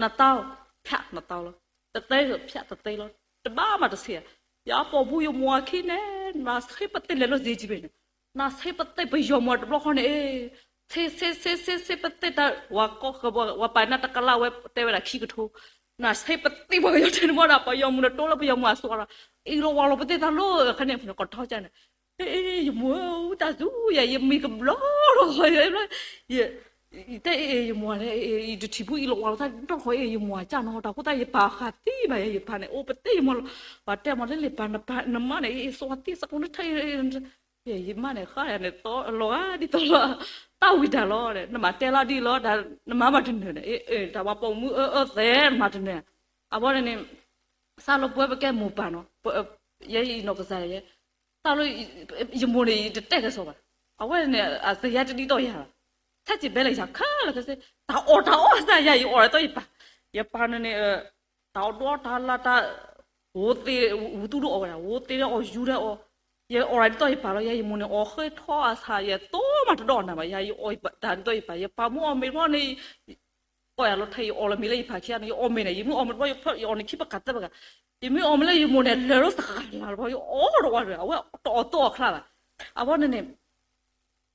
နတၢ်, ဖျးနတၢ်လီၤ, တတဲဖျးတတဲလီၤ, တဘၣ်မးတဆ့ဧါ. ယဟးပိာ်ဘူးယမိၢ်အခံန့ၣ်, နဆ့ပသ့လဲၤလၢသ့ကံဘ့ၣ်န့ၣ်, နဆ့ပသ့ပယီၤမုၢ်တဘျီဃီန့ၣ်, ဆ့ဆ့ဆ့ဆ့ဆ့ပသ့တၢ်, ဝၤကိးဃၢၤ, ဝၤပၢ်နၢ်တကလးဝဲတဲဝဲဒၣ်ခံကထိ, နဆ့ပသ့ပှၤကညီထဲန့ၣ်ဘၣ်ဒီး ပယီၤမုၢ်န့ၣ်တိလၢပယီၤမုၢ်အစိၤလီၤ, အံၤလီၤဝၤလီၤပသ့တၢ်လီၤ, အခါန့ၣ် ကထီကန့ၣ်, အ့ ယမိၢ်ဧၢ တၢ်သူယၤ ယမံၤကဘျီလီၤ, ယတဲအ့ ယမိၢ်န့ၣ် ယတထံၣ်ဘူးအံၤလီၤဝၤလီၤတၢ်ဒီတခီအ့ ယမိၢ်အကၢ်နီတၢ်အဃိသတး ယပၢ်ဃးသံဘၣ်ယၤ ယပၢ်န့ၣ် အိၣ်ပသ့ယမိၢ်လီၤ, ပှၤတဲမၤလၢလံာ်ပၢ်နမါန့ၣ် အ့ စိာ်သံစကိးန့ၣ်ထဲ ယမါန့ၣ် ဃါယၤန့ၣ် လီၤဂာ်ဒ်သိးလီၤ, တၢ်ဝံၤတၢ်လီၤ, နမၤတဲလီၤဒ်လီၤ, နမၤမၤတနၢၤန့ၣ် တၢ်ဝၤပိာ်မုၣ်အၢအၢသဲး နမၤတနၢၤ, အဘီန့ၣ်န့ၣ် စၢ်လၢပဝဲပကဲမိၢ်ပၢ်နီၤ, ယဲယနီၢ်ကစၢ်ယဲ တၢ်လၢ ယမိၢ်န့ၣ် ယတတဲကစီၣ်ဘၣ်, အဝဲန့ၣ် အသယါတဒ်သိးယၤဘၣ်, ဆဲးစံးဘဲလၢယၤခဲလၢာ်ခဲဆ့, တၢ်အီၣ်တၢ်အီအသးယၤ ယအီၣ်ဒ်သိးယပၢ်, ယပၢ်န့ၣ်န့ၣ် တၢ်အီၣ်ဒိၣ်တၢ်လၢတၢ် ဝိသ့ ဝူသူၣ်ဒိၣ်အီၣ်ဝဲဒၣ် ဝိသ့ဒီးအီၣ်ယူၤဒီးအီၣ်, ယအီၣ်ဒ်သိးယပၢ်လီၤ, ယဲယမိၢ်န့ၣ် အီၣ်ဃ့ထီအသး ယသိမးတဒီးနၤဘၣ်, ယၤယအီၣ်တၢ်ဒ်သိးယပၢ်, ယပၢ်မ့ၢ်အီၣ်မ့ၤတဘျီန့ၣ် အီၣ်ယၤလီၤထဲ ယအီၣ်လီၤမ့ၤလၢယပၢ်ခံဂၤန့ၣ် ယအီၣ်မ့ၤန့ၣ် ယမ့ၢ်အီၣ်မ့ၤတဘျီ ယဖျီ ယအီၣ်န့ၣ်ခံပကးသၢပကး, ယမ့ၢ်အီၣ်မ့ၤလၢယမိၢ်န့ၣ် လၢာ်လီၤစကလၤတဘျီ ယအီၣ်ဒီးဝဲဒီး အဝဲတအီၣ်သိအီၣ်ချါဘၣ်, အဘီန့ၣ်န့ၣ်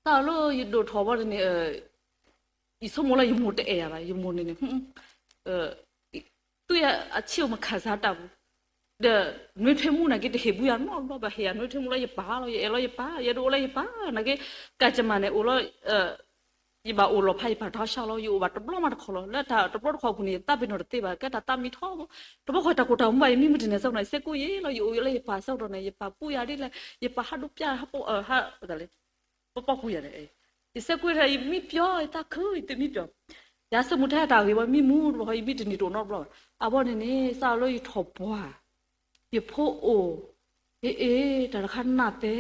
တၢ်လၢယဒိၣ်ထီၣ်ဘီန့ၣ်န့ၣ် ယဆိကမိၣ်လၢယမိၢ်တအဲၣ်ယၤဘၣ်, ယမိၢ်န့ၣ်န့ၣ် သူ့အဆံးအိၣ်မခၣ်စါတၢ်ပူၤ, ဒီးနွေးထွေးမှု နာ်က့တဟ့ၣ်ဘူးယၤနီတဘျီဘၣ်, ဟ့ၣ်ယၤနွေးထွေးမှုလၢယပၢ်လီၤ, ယအဲၣ်လီၤယပၢ်, ယဒိးအိၣ်လၢယပၢ်, နာ်က့ ကၢ်ကမၣ်န့ၣ် အိၣ်လီၤ ယဘၣ်အိၣ်လီၤဖးယပၢ်တၢ်ဆါလီၤ, ယအိၣ်ဘၣ်တဘျီမးတခီလီၤ, လၢတၢ်တဘျီတခီပူၤန့ၣ် ယသးပ့ၤနီၣ်တသ့ဘၣ်, ကဲတၢ်သးမံထီဘိ, တဘျီဃီတၢ်ကိၢ်တၢ်ဂီၤမး ယမံမုၢ်တနံၤစဲးကနီၤ ယစဲးကိးယဲလီၤ, ယအိၣ်လၢယပၢ်စဲးကနီၤန့ၣ် ယပၢ်ပူယၤဒ်လဲၣ်, ယပၢ်ဟးဒိပျၢ် ဟးပီၢ် ဟး ပပီၢ်ပူယၤန့ၣ်, ယစဲးကိးယဲ ယမံပျီ ယသးခု ယတမံပျီ, ယၤဆၢမုၢ်ထဲတၢ်ဂ့ၤဘၣ် မံမူတဘျီဃီ ယမံတနံၤတအိၣ်နီတဘျီဘၣ်, အဘီန့ၣ်န့ၣ် စးလၢယထီၣ်ပှၢ် ယဖိအိၣ်, အ့အ့ တၢ်တခါနၢ်သဲ,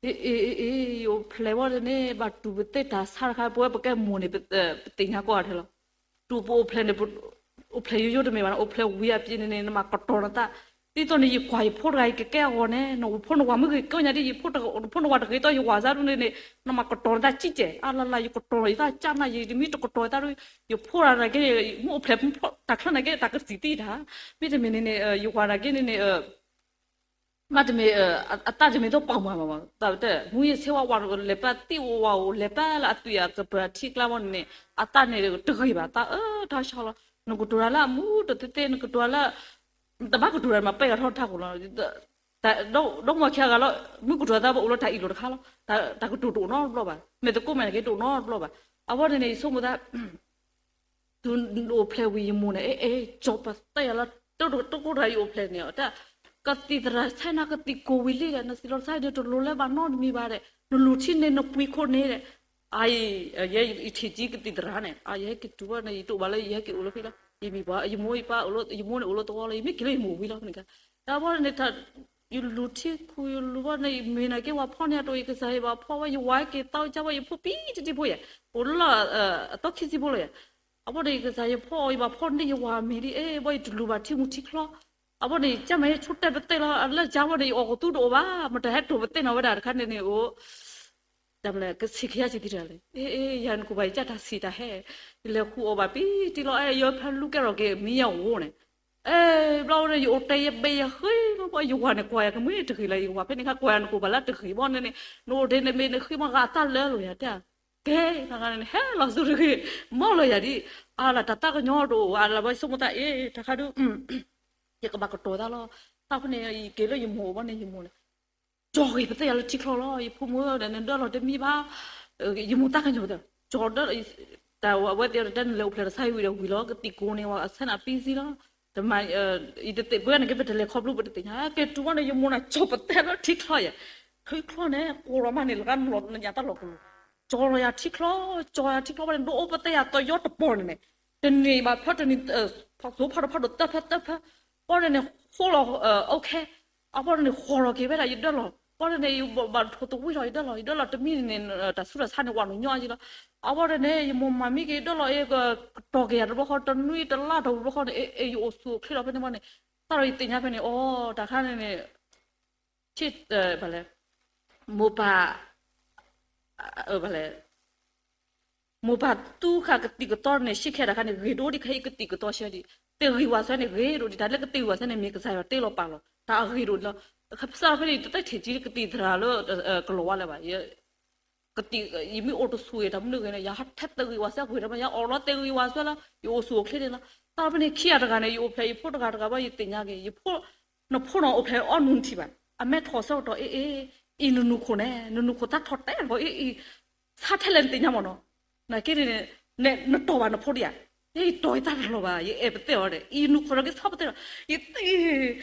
အ့အ့ အ့အ့ ယအိၣ်ဖျဲၣ်ဝဲန့ၣ် ဘၣ်တူၢ်ပသ့တၢ်ဆါတခါ ပဝဲပကဲမိၢ်န့ၣ် ပသ့ၣ်ညါကိးဂၤထဲလီၤ, တူၢ်ပအိၣ်ဖျဲၣ်န့ၣ် အိၣ်ဖျဲၣ်ယိယိတမ့ၢ်ဘၣ်န့ၣ် အိၣ်ဖျဲၣ်ဝံၤအပျ့ၤန့ၣ်န့ၣ် နမၤကတီၤနသး, ဒ်သိးန့ၣ် ယကွၢ်ယဖိတဂၤ ယကကဲအဂီၢ်န့ၣ် နဖိနဝၤမ့ၢ်ဂ့ၤကိးညါဒ် ယဖိနဝၤတဂ့ၤ ဒီးယဝၤစးဒ်န့ၣ်န့ၣ် နမၤကတီၤနသးကံကဲး အါလါလါ ယကတီၤယသးကၢ်နၢ်ယံၤ တမံတကတီၤသးဒီး ယဖိတဂၤနာ်က့ မ့ၢ်အိၣ်ဖျဲၣ်တၢ်ချၢနာ်က့ တၢ်ကစံၣ်သံတၢ်, မ့တမ့ၢ်န့ၣ်န့ၣ် ယဝၤနာ်က့န့ၣ်န့ၣ် မ့တမ့ၢ် အသးတမ့ၢ်သိးပာ်မၤဘၣ်မး တၢ်ပတဲ မူယ့ၢ်ဆ့ဝါဝါ လဲၤပၢသံဝါဝါ လဲၤပၢလၢအသွံၣ်အကပၢၤအထံကျါဘီန့ၣ်န့ၣ် အသးန့ၣ်တဂ့ၤဘၣ် သးအၢတၢ်ဆါလီၤ, နကတိၤတၢ်လၢအမူတသ့သ့ နကတိၤတၢ်လၢ တဘၣ်ကတိၤတၢ်မၤပဲာ်အထီၣ်တၢ်ခိၣ်လီၤ, ဒီးမ့ၢ်ခံဂၤလီၤ မ့ၢ်ကတိၤတၢ်သးပအိၣ်လၢတၢ်အ့ၣ်လိာ်တခါလီၤ, တၢ်ကတိၤတအိၣ်နီတဘျီဘၣ်, မ့ၢ်သကိးမဲာ်နာ်က့တအိၣ်နီတဘျီဘၣ်, အဝဲန့ၣ်န့ၣ် ယဆိကမိၣ်သး တုၤအိၣ်ဖျဲၣ်ဝံၤယမိၢ်န့ၣ် အဲအဲ ကၠီၤပသဲယၤလၢ တကိးတဂၤယအိၣ်ဖျဲၣ်န့ၣ် တၢ် ကသံၣ်သရၣ်ဆဲနၤကသံၣ်ကိၢ်ဝံၤလံဒီး နသံၣ်လီၤတခါဒီးတလိၣ်လၢဘၣ်နီတမံၤဘၣ်ဒီး နလူၤထံန့ၣ်နပှံၤခိၣ်န့ၣ်ဒီး အအံၤ ယဲယထံၣ်ကံကသံၣ်သရၣ်န့ၣ် အယဟဲက့ၤတုၤဘၣ်န့ၣ် ယတအိၣ်ဘၣ်လၢယဟဲက့ၤအိၣ်လၢဖဲလီၤ ယမံၤပှၤ ယမိၢ်ယပၢ်အိၣ်လၢ ယမိၢ်န့ၣ်အိၣ်လၢသဝီလီၤ ယမ့ၢ်က့ၤလၢယမိၢ်ဝံၤလီၤန့ၣ် တၢ်ဘီန့ၣ် ယလူၤထံခူ ယလူၤဘီန့ၣ် ယမ့ၢ်နာ်က့ၤဝၤဖီၣ်န့ၣ် အတအိၣ်ယကစၢ်ယဘၣ်ဖီၣ်ဝဲ ယဝၤက့ၤသီကၢ်ဝဲ ယဖိပံၤတံၢ်ဖိယဲၢ် အိၣ်လၢ အသီခံဆံဖိလီၤယဲၢ် အဘီန့ၣ် ယကစၢ်ယဖီၣ် ယဘၣ်ဖီၣ်န့ၢ်ယဝၤမ့ၤဒ်အံၤ ဘီယတလူၤဘၣ်ထံမူထံချီ အဘီန့ၣ် ယကၢ်မ့ၢ်ယဆိတဲပသ့လီၤ အလၢကၢ်ဘီန့ၣ် ယအီၣ်ကသူတအိၣ်ဘၣ် မတၤဟဲတိၤပသ့နီၤဝဲဒၣ်တခါန့ၣ်န့ၣ်အိၣ် တၢ်မနုၤလဲၣ် ကဆံးခံဂၤဆံးခံတဂၤလဲၣ် အ့ အ့ ယၤနကိၢ်ဘၣ်ယကၢ်တၢ်ဆံးတၢ်ဟဲ ယလဲၤဃုအီၣ်ဘၣ်ပံၤတံၢ်လီၤ အဲ ယဖဲလူၤကဲထီၣ်က့ၤမံယဂိၢ်န့ၣ် အဲ ဘျီဝဲန့ၣ် ယအိၣ်တဲယဘ့ၣ်ယဃ့လီၤ ဘီယဝၤန့ၣ် ကွၢ်ယၤကမ့ၢ်တဂ့ၤလီၤ ယဝၤဖဲန့ၣ်ခါ ကွၢ်ယၤနကိၢ်ဘၣ်လၢတဂ့ၤ ဘီန့ၣ်န့ၣ် နအိၣ်ဒ့န့ၣ်မ့ၢ်နဃ့မ့ၢ်ဂ့ၤအသးလၢလိာ်ယၤတဲ ကဲ နဂၤန့ၣ် ဟဲလီၤဆူတဂ့ၤ မီၢ်လီၤယၤဒ် အါလၢတၢ်သးကညီၤတအိၣ် အါလၢဘီယဆိကမိၣ်သး အ့ တၢ်ခါဒု ယကဘၣ်ကတီၤသးလီၤ တၢ်ဖဲန့ၣ် ယက့ၤလၢယမိၢ်အိၣ်ဘီန့ၣ် ယမိၢ်န့ၣ် ကၠီဂ့ၤပသဲယၤလၢထံချီလီၤ. ယဖိမုၣ်ဒီး နဒၢလီၤတမံဘၣ်, ယမိၢ်သၣ်ကညီၤ, ကၠီဒီး, တၢ်ဝဲသ့ၣ်တဲ နလဲၤအိၣ်ဖျဲၣ်တဆါဝံၤဒီးဝံၤလီၤ, ကသံၣ်ကိးန့ၣ် ဝဲဆဲးနၤပံစံလီၤ. ယတသ့ၣ်ပှဲၤန့ၣ်က့ ပတလဲၤခီဖျိပတသ့ၣ်ညါ, ကဲတုၤဝဲန့ၣ် ယမိၢ်န့ၣ် ကၠီပသဲလၢထံချီယဲၢ်, ထံချီန့ၣ် ကိးလီၤမးန့ၣ် လၢကနလီၤနညါတၢ်လီၤကလိၤ, ကၠီလီၤယၤထံချီ, ကၠီယၤထံချီဘၣ်န့ၣ် ဒိအိၣ်ပသဲယၤသယီတပီၤန့ၣ်န့ၣ်, တနံၤဘၣ်ဖၢတနံၤ, သိဖးတဖးဒိၣ်တၢ်ဖၢတၢ်ဖၢ, ဘီန့ၣ်န့ၣ် ဃိလီၤ, အိၣ်ခဲ အဘီန့ၣ် ဃီလီၤက့ၤဝဲဒၣ်ယဒၢလီၤ, ဘီန့ၣ်န့ၣ် ယဘၣ်ထိၣ်သဝံၣ်လီၤယဒၢလီၤ, ယဒၢလီၤတမံန့ၣ်န့ၣ် တၢ်ဆူးတၢ်ဆါန့ၣ် ဝးနုာ်ညီအါက့လီၤ. အဘီန့ၣ်န့ၣ် ယမိၢ်မၤမံက့ၤယဒၢလီၤ အကတီၢ်က့ၤယၤတဘျီဃီ တနွံတလါတဝံၤဘျီဃီန့ၣ် အဲ ယအိၣ်ဆူၣ်အိၣ်ချ့လီၤဖဲန့ၣ်ဘီန့ၣ်, သးဒီးယသ့ၣ်ညါဖဲန့ၣ် အိ တၢ်ခါန့ၣ်န့ၣ် ဘၣ်လဲၣ်, မိၢ်ပၢ် ဘၣ်လဲၣ် မိၢ်ပၢ်သူဃာ်ကသံၣ်ကသီန့ၣ် ဆံးခဲတၢ်ခါန့ၣ် ဂ့ၤဒိၣ်ဒံးခဲအံၤကသံၣ်ကသီဆံးဒံး, တဂ့ၤဝဲစဲန့ၣ် ဂ့ၤဒိၣ်ဒံး တၢ်လၢကသံၣ်ဂ့ၤဝဲစဲန့ၣ် မ့ၢ်ကစၢ်ယွၤတ့လီၤပာ်လီၤ တၢ်အဂ့ၤဒိၣ်လီၤ. ကစၢ်ဖဲန့ၣ် တသ့ၣ်ထံၣ်ကသံၣ်သရၣ်လၢ ကလီၤဝါလၢၤဘၣ် ကသံၣ်, ယမ့ၢ်အိၣ်တဆူၣ်အံၤ တၢ်မနုၤဂ့ၤန့ၣ် ယဟးထဲတဂ့ၤဝဲစဲဂ့ၤတမံ ယအီၣ်လီၤတဂ့ၤဝဲစဲလီၤ ယအိၣ်ဆူၣ်အိၣ်ချ့န့ၣ်လီၤ. တၢ်ဖဲန့ၣ်ခံဂၤတဂၤန့ၣ် ယအိၣ်ဖျဲၣ်ယဖိတဂၤတဂၤဘၣ် ယသ့ၣ်ညါက့ၤ ယဖိ, နဖိနီၢ်အိၣ်ဖျဲၣ်အီၣ်နုၢ်ထံၣ်ဘၣ် အမဲထီၣ်ဆၢကတီၢ်အ့ၣ်အ့ၣ်, အံၤနနူၢ်ခိၣ်န့ၣ် နနူၢ်ခိၣ်သးထီၣ်တဲာ်လီၤအ့ၣ်အ့ၣ်, ဆါထဲလဲၣ်နသ့ၣ်ညါမးနီၤ, နာ်က့န့ၣ်, နတီၢ်ဘၣ်နဖိဒံးဧါ, ယတီၢ်ယသးတလီၤဘၣ် ယအဲၣ်ပသဲအီၤဒီး အံၤနူၢ်ခိၣ်ဒီးက့ၤဆါပသဲလီၤ, ယသ့ၣ်,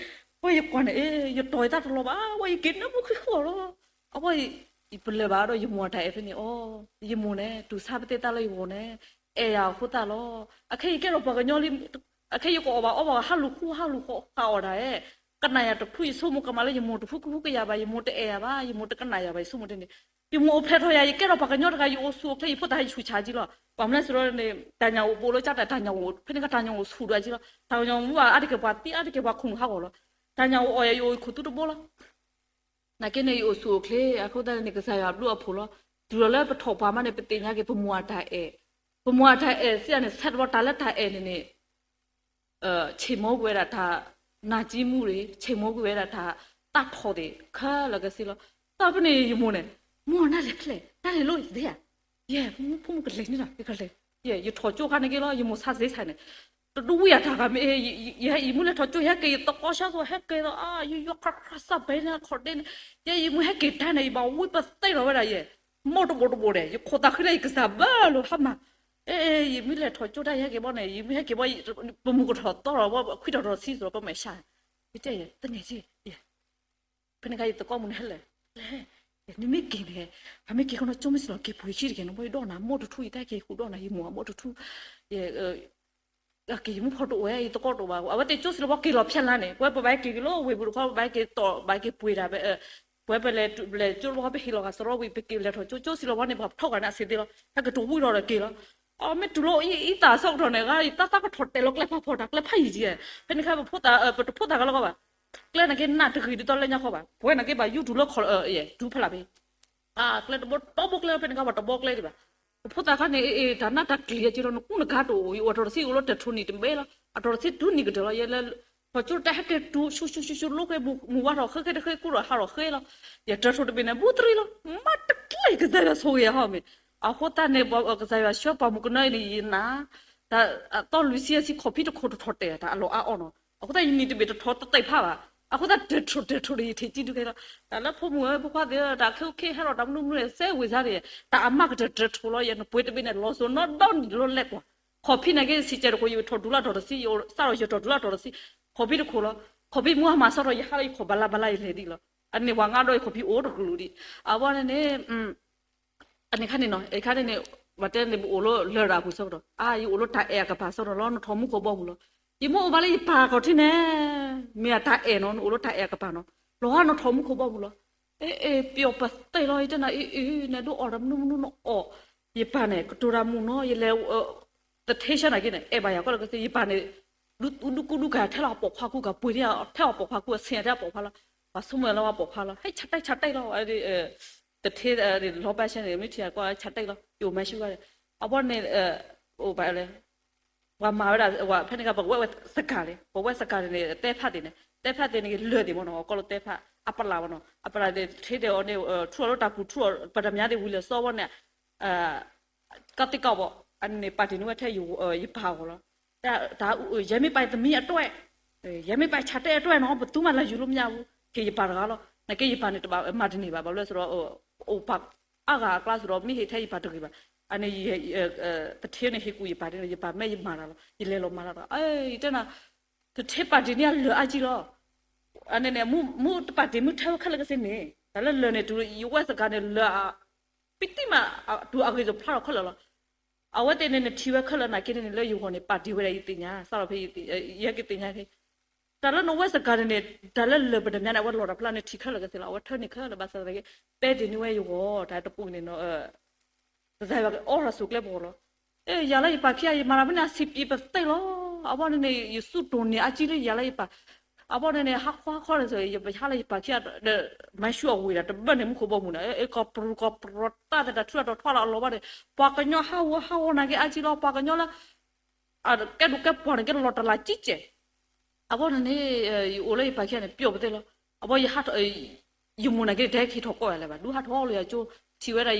ပှၤယကွၢ်န့ၣ် ယတီၢ်ယသးတလီၤဘၣ် ဝဲယက့ၤနၢမူခံဃုအီၤလီၤ. အဝဲ ယပလၢၢ်ဘၣ်ဒီးယမိၢ်အတၢ်အဲၣ်ဖဲန့ၣ်အီၤ, ယမိၢ်န့ၣ် တူၢ်ဆါပသဲသးလၢယဂီၢ်န့ၣ်, အဲၣ်ယၤအဃိသတးလီၤ. အခဲအံၤယကဲထီၣ်ပှၤကညီလံ, အခဲယကအီၣ်ဘၣ်အီဘၣ်ဟးလူၤဃူဟးလူၤဃာ်အီၣ်ဒၣ်ဧဲ, ကနၣ်ယၤတဖုယဆိကမိၣ်ကမၣ်လၢယမိၢ်တဖုကဟုကယာ်ဘၣ် ယမိၢ်တအဲၣ်ယၤဘၣ် ယမိၢ်တကနၣ်ယၤဘၣ် ယဆိကမိၣ်တဲန့ၣ်, ယမိၢ်အိၣ်ဖျဲၣ်ထီၣ်ယၤ ယကဲထီၣ်ပှၤကညီတဂၤ ယအိၣ်ဆူၣ်အိၣ်ချ့ ယဖိသၣ်ဟဲဆူၣ်ဆါက့လီၤ. ဘၣ်မနုၤစ့ၢ်ဒီးန့ၣ် တၢ်ညၣ်အိၣ်ဘူးလၢကၠၢ်တၢ် တၢ်ညၣ်အိၣ် ဖဲန့ၣ်ကတၢ်ညၣ်အိၣ်ဆူၣ်ဒၣ်က့လီၤ. တၢ်ညၣ်အိၣ်မူဘၣ်အါတက့ၢ်ပှၤသံ အါတက့ၢ်ပှၤခိၣ်နူာ်ဟးဂီၤလီၤ. တၢ်ညၣ်အိၣ်အီၣ်ယၤ ယအိၣ်ခိၣ်သူတဘိလီၤ. နာ်က့န့ၣ် ယအိၣ်ဆူၣ်အိၣ်ချ့ အဃိသတးန့ၣ် ကစၢ်ယွၤဘျုးအဖှိၣ်လီၤ. တုၤလီၤလၢပထီၣ်ပှၤမးန့ၣ် ပသ့ၣ်ညါက့ၤ ပမိၢ်အတၢ်အဲၣ်, ပမိၢ်အတၢ်အဲၣ်စံးန့ၣ် ဆဲးတဘီတၢ်လၢတၢ်အဲၣ်န့ၣ်န့ၣ် ဆ့ၣ်မီကွံာ်ဝဲဒၣ်တၢ်နာ်ကံမူရ့ၣ်, ဆ့ၣ်မီကွံာ်ဝဲဒၣ်တၢ်သးထီၣ်သ့ၣ်ခဲလၢာ်ကစ့လီၤ. တၢ်ဖဲန့ၣ်ယမိၢ်န့ၣ်, မိၢ်နၤလဲၤဖဲလဲၣ် နၤလဲၤလိၤယသ့ဧါ, ယဲ ဖိမုၣ်ကလဲၤန့ၣ်လီၤ ယကလဲၤ, ယဲ ယထီၣ်ကၠိခါန့ၣ်က့လီၤ ယမိၢ်ဆါစ့ဆါန့ၣ်, တဒူဝံယၤတၢ်ဂၤမ့ၢ်, ယဲ ယမုၢ်လဲၤထီၣ်ကၠိ ယဟဲက့ၤယသကိးဆၢသိး ဟဲက့ၤသိး အါ ယယီခရၣ်ခရၣ်စၢ်ဘဲန့ၣ် ခီၣ်ဒ့န့ၣ်, ယဲ ယမုၢ်ဟဲက့ၤတၢ်န့ၣ် ယဘၣ်ဝံပသ့ၣ်လီၤဝဲဒၣ်ယဲ, မိၢ်တဘိးတဘိးဒီး ယခိၣ်သးဃံလၢယကစၢ်ဘၣ်လိာ်ဟါမၢ် အဲ ယမ့ၢ်လဲၤထီၣ်ကၠိတၢ်ယဟဲက့ၤဘီန့ၣ် ယမ့ၢ်ဟဲက့ၤဘီ ပမုၢ်ကထီၣ်သီလီၤ ပခွံထီၣ်ထီၣ်ဆံသိး ပမဲာ်ဆှး, ယတဲယဲ တန့ၢ်က့, ဖဲန့ၣ်ခါယသကိးမုၣ်န့ၣ်ဟဲလဲၣ်, နမ့ၢ်က့ၤန့ၣ်, ဖဲမ့ၢ်က့ၤခီနီၣ်ကၠိမ့ၢ်စ့ၢ်လီၤ က့ၤပှ့ၤခံတက့ၢ် နဘီယဒီးနၤ မိၢ်တထူ ယတၢ်က့ၤဃုာ်ဒီးနၤ ယမိၢ်အမိၢ်တထူ က့ၤယမုၢ်ဖီတအိၣ်ဝဲ ယသကိးတအိၣ်ဘၣ် အဝဲသ့ၣ်ကၠိစ့ၢ်လီၤ ပှၤက့ၤလီၤဖျဲလါန့ၣ် ပဝဲပဘၣ်က့ၤက့ၤလီၤ ဝ့ၢ်ပူၤတခီ ပဘၣ်က့ၤတီၢ် ဘၣ်က့ၤပှ့ၤတၢ် ပဝဲပလဲၤကၠိတဘျီဃီ ပဟ့ၣ်လီၤဂာ်စရီဝံၤ ပက့ၤလဲၤထီၣ်ကၠိ ကၠိစ့ၢ်လီၤဝဲန့ၣ် ပှၤထီၣ်ဂာ်န့ၣ်အဆံးသ့လီၤ ဟဲက့ၤတဝံထီၣ်ဒီးက့ၤလီၤ အမ့ၢ်တုၤလီၤအံၤသးဆၢကတီၢ်န့ၣ် ဂၤအံၤတၢ်သးကထီၣ်တဲာ်လီၤ ကျဲဖးဖီတၢ်ကျဲဖးယံၤကဲ ဖဲန့ၣ်ခါပဖိသၣ် ပတဖိသၣ်ကလီၤကီဘၣ် ကျဲန့ၣ်က့ၤနးတဂ့ၤဒ်သိးလၢညါခီဘၣ် ပဝဲန့ၣ်က့ၤဘၣ်ယူၤတုၤလၢခီၣ် တူဖဲလၢ်ဖဲ ကျဲတဘိတဘိကျဲဖဲန့ၣ်ခါဘၣ်တဘိကျဲဒံးဘၣ် ပဖိသၣ်ခါန့ၣ် အ့ၣ် တၢ်နးတၢ်ကျံၤက့ၤဒီး နကူနကၤတအိၣ် ယအိၣ်အတီၢ်တဆံအိၣ်လၢတၢၢ်ထူၣ်နံၣ်တဘ့ၣ်လီၤ အတီၢ်တဆံတုၤနံၣ်ကတၢၢ်လီၤ ယဲလၢ ထီၣ်ကၠိတၢ်ဟဲက့ၤတုၤ ဆူၣ်ဆူၣ်ဆူၣ်ဆူၣ် လိက့ၤမုၢ်ဝါထီၣ်ဃဲဃဲတဃဲ ကူၣ်ထီၣ်ဟးထီၣ်ဃဲလီၤ ယတၢၢ်ထူၣ်တဘ့ၣ်န့ၣ် ဘူးတရံးလီၤ မ့ၢ်တကျဲကစၢ်ယွၤဆိၣ်ဂ့ၤဟီမ့ၢ် အဃိသတးန့ၣ် ပကစၢ်ယွၤဆှၢပှၤမုၣ်ကနၢအံၤန့ၣ် ယနာ် တၢ်အသီလွံၢ်ဆံအဆံ ခီၣ်ဖံးတခိၣ်တထီၣ်တဲာ် တၢ်အလီၢ်အါအီၣ်နီၤ အဃိသတးယနံၣ်တဘ့ၣ်တထီၣ်တသ့ၣ်ဖးဘၣ် အဃိသတးတၢၢ်ထူၣ်တၢၢ်ထူၣ်ဒီးယထံၣ်ကံဒုးကဲလီၤ တၢ်လၢဖိမုၣ်ဧၢ ဖိခွါသ့ၣ်ဧၢ တၢ်ခဲအိၣ်ခဲဟဲထီၣ်တၢ်မနုၤမနုၤန့ၣ် စဲဝ့ၤစါန့ၣ် တၢ်အမၤကတၢၢ်တၢၢ်ထူၣ်လီၤ ယနပှ့ၤတဘ့ၣ်န့ၣ် လီၤစိၤနီၣ်ဒီနံၣ်လီၤလဲၤကွၢ် ခီၣ်ဖံးန့ၣ်က့ၤ စံးကဲတခိၣ် ယထီၣ်ဒူလၢအတီၢ်တဆံ ယစးထီၣ်ယထီၣ်ဒူလၢအတီၢ်တဆံ ခီၣ်ဖံးတခိၣ်လီၤ ခီၣ်ဖံးမုၢ်ဟါမၢ်စးထီၣ် ယဟးလၢယခီၣ်ဘၣ်လါဘၣ်လါယလဲၤဒ်လီၤ အန့ၣ်ပှၤငါဒီးယခီၣ်ဖံးအိၣ်တကလုာ်ဒံး အဝဲန့ၣ်န့ၣ် အန့ၣ်ခါန့ၣ်နီၤ အခါန့ၣ်န့ၣ် ဘၣ်တဲန့ၣ် ပအိၣ်လၢလရာ်ပူၤဆၢကတီၢ် အါ ယအိၣ်လၢတၢ်အဲၣ်အကပၤဆၢကတီၢ်လီၤ နထီၣ်မူခိၣ်ဘီမုၢ်လီၤ ယမ့ၢ်အိၣ်ဘၣ်လၢယပၢ်ခီၣ်ထံးန့ၣ် မ့ၢ်အတၢ်အဲၣ်နီၤ နအိၣ်လၢတၢ်အဲၣ်အကပၤနီၤ လီၤဟါနထီၣ်မူခိၣ်ဘီမုၢ်လီၤ အ့ အ့ ပျီၣ်ပသဲလီၤ ယတဲနၤ အ့ အ့ နဒိးအီၣ်တၢ်မနုၤမနုၤနအီၣ် ယပၢ်န့ၣ် ကတိၤတၢ်မုၢ်နီၤ ယလဲၤ သထ့ဆၢနာ်က့န့ၣ် အဲၣ်ဘၣ်ယၤကီၢ်လၢကသ့ ယပၢ်န့ၣ် ဒူဒူကူဒူကၤ ထဲလီၤအပိာ်ခွါကူကၤ ပှ့ၤန့ၢ်ထဲလီၤအပိာ်ခွါကူ အဆ့ၣ်ထဲလီၤအပိာ်ခွါလီၤ ပှၤဆိကမိၣ်လၢပှၤပိာ်ခွါလီၤ ဟဲဆါတဲဆါတဲလီၤ သထ့ လီၤဘၣ်ဆဲန့ၣ် မ့ၢ်ထံၣ်အကွၢ်ဆါတဲလီၤ ယအိၣ်မၤဆူၣ်ဝဲ အဘီန့ၣ် အိၣ်ဘၣ်လဲၣ် ပှၤမၤဝဲဒၣ် ဖဲန့ၣ်ခါ ပကဝဲဝဲစကၤလဲၣ် ပဝဲစကၤန့ၣ် တဲဖးသ့ၣ်န့ၣ် တဲဖးသ့ၣ်န့ၣ် လၢာ်သ့ၣ်မ့ၢ်နီၤ ကီၢ်လၢတဲဖး အပလၢ်မ့ၢ်နီၤ အပလၢ်န့ၣ် ထ့ဒဲးအီၤန့ၣ် ထူၣ်အီၤလၢတၢ်ပူၤထူၣ်အီၤ ပတမၤသ့ၣ်ဝံၤလၢာ်စီဝဲန့ၣ် ကသ့ၣ်ကီးဘၣ် အန့ၣ်ပာ်တ့ၢ်န့ၢ်ဝဲထဲ ယပၢ်အဂီၢ်လီၤ တၢ် ယဲမ့ၢ်ပာ်သမံအတွဲၣ် ယဲမ့ၢ်ပာ်ဆၣ်တဲအတွဲၣ်နီၤ ပသူမၤလၢယူၤလၢမညါဘူး က့ၤယပၢ်တဂၤလီၤ နာ်က့ယပၢ်န့ၣ်တဘၣ်မၤတန့ၢ်ဘၣ် ဘၣ်ဘျီစ့ၢ်ဒီး အိၣ်ပာ်အါဂၤအကျါစ့ၢ်ဒီး မ့ၢ်ဟ့ၣ်ထဲယပၢ်တဂ့ၤဘၣ်. အန့ၣ် ပထ့န့ၣ်ဟ့ၣ်ကူၣ်ယပၢ်န့ၣ် ယပၢ်မ့ၢ်ယမၤတၢ်လီၤ ယလဲၤလီၤမၤတၢ်လီၤ ယတဲနၤ တထ့ပာ်တ့ၢ်န့ၢ်အလၢာ်အါကံလီၤ. အန့ၣ်န့ၣ် မ့ၢ်တပာ်တ့ၢ်မ့ၢ်ထဲဝဲခဲလၢာ်ကသ့န့ၣ် တၢ်လၢလၢာ်န့ၣ် တုၤယဝဲၢ်သကၤန့ၣ် လၢာ် ပံတံၢ်မး တုၤအဂ့ၤတဖျါထီၣ်ခဲလၢာ်လီၤ. အဝဲသ့ၣ်န့ၣ် နထံၣ်ဝဲခဲလၢာ်နာ်က့န့ၣ် လၢယဂီၢ်န့ၣ် ပာ်တ့ၢ်ဝဲဒၣ်ယသ့ၣ်ညါ စးထီၣ်ဖဲ ယဟဲက့ၤသ့ၣ်ညါ တၢ်လၢနဝဲၢ်သကၤန့ၣ်န့ၣ် တၢ်လၢလၢာ်ပတ္တမြားန့ၣ် အဝဲလီၤတၢ်ဖျါန့ၣ်ထံၣ်ခဲလၢာ်ကသ့လီၤ အဝဲထၢန့ၢ်ခဲလၢာ်ဘၣ်ဆၣ်သနာ်က့ ပဲတ့ၢ်န့ၢ်ဝဲယဂီၢ် တၢ်တပူၤန့ၣ်နီၤ ကစၢ်ယွၤကအိးထီၣ်ဆိးကျဲပဂီၢ်လီၤ. ယၤလၢယပၢ်ခံဂၤ ယမၤတၢ်ဖဲန့ၣ် အဆံးပံးပသ့လီၤ. အဘီန့ၣ်န့ၣ် ယသူၣ်တိၢ်န့ၢ်အါကံလၢယၤလၢယပၢ် အဘီန့ၣ်န့ၣ် ဟါခီဟါခီန့ၣ် ယဟါလၢယပၢ်ခံဂၤ မၤဆူၣ်အဝ့ၢ်ဒၣ် တဘၣ်န့ၣ်မူခိၣ်ဘီမုၢ်န့ၣ် ကီၢ်ပရူၤကီၢ်ပရူၤတၢ်သတး ထူးတၢ်တီၤထီၣ်လၢအလီၤဘၣ်န့ၣ် ပှၤကညီဟးဂီၤဟးဂီၤနာ်က့အါကံလီၤ ပှၤကညီလၢ ကဲဒိၣ်ကဲပှၢ်န့ၣ် ကဲလီၤတလးကံကဲး အဘီန့ၣ်န့ၣ် ယအိၣ်လၢယပၢ်ခံဂၤန့ၣ် ပျီၣ်ပသ့လီၤ. အဘီ ယမိၢ်နာ်က့ တဟဲက့ၤထီၣ်ကိးယၤလၢၤဘၣ် ဒုးဟးထီၣ်လၢယၤကၠိ ထံၣ်ဝဲဒၣ်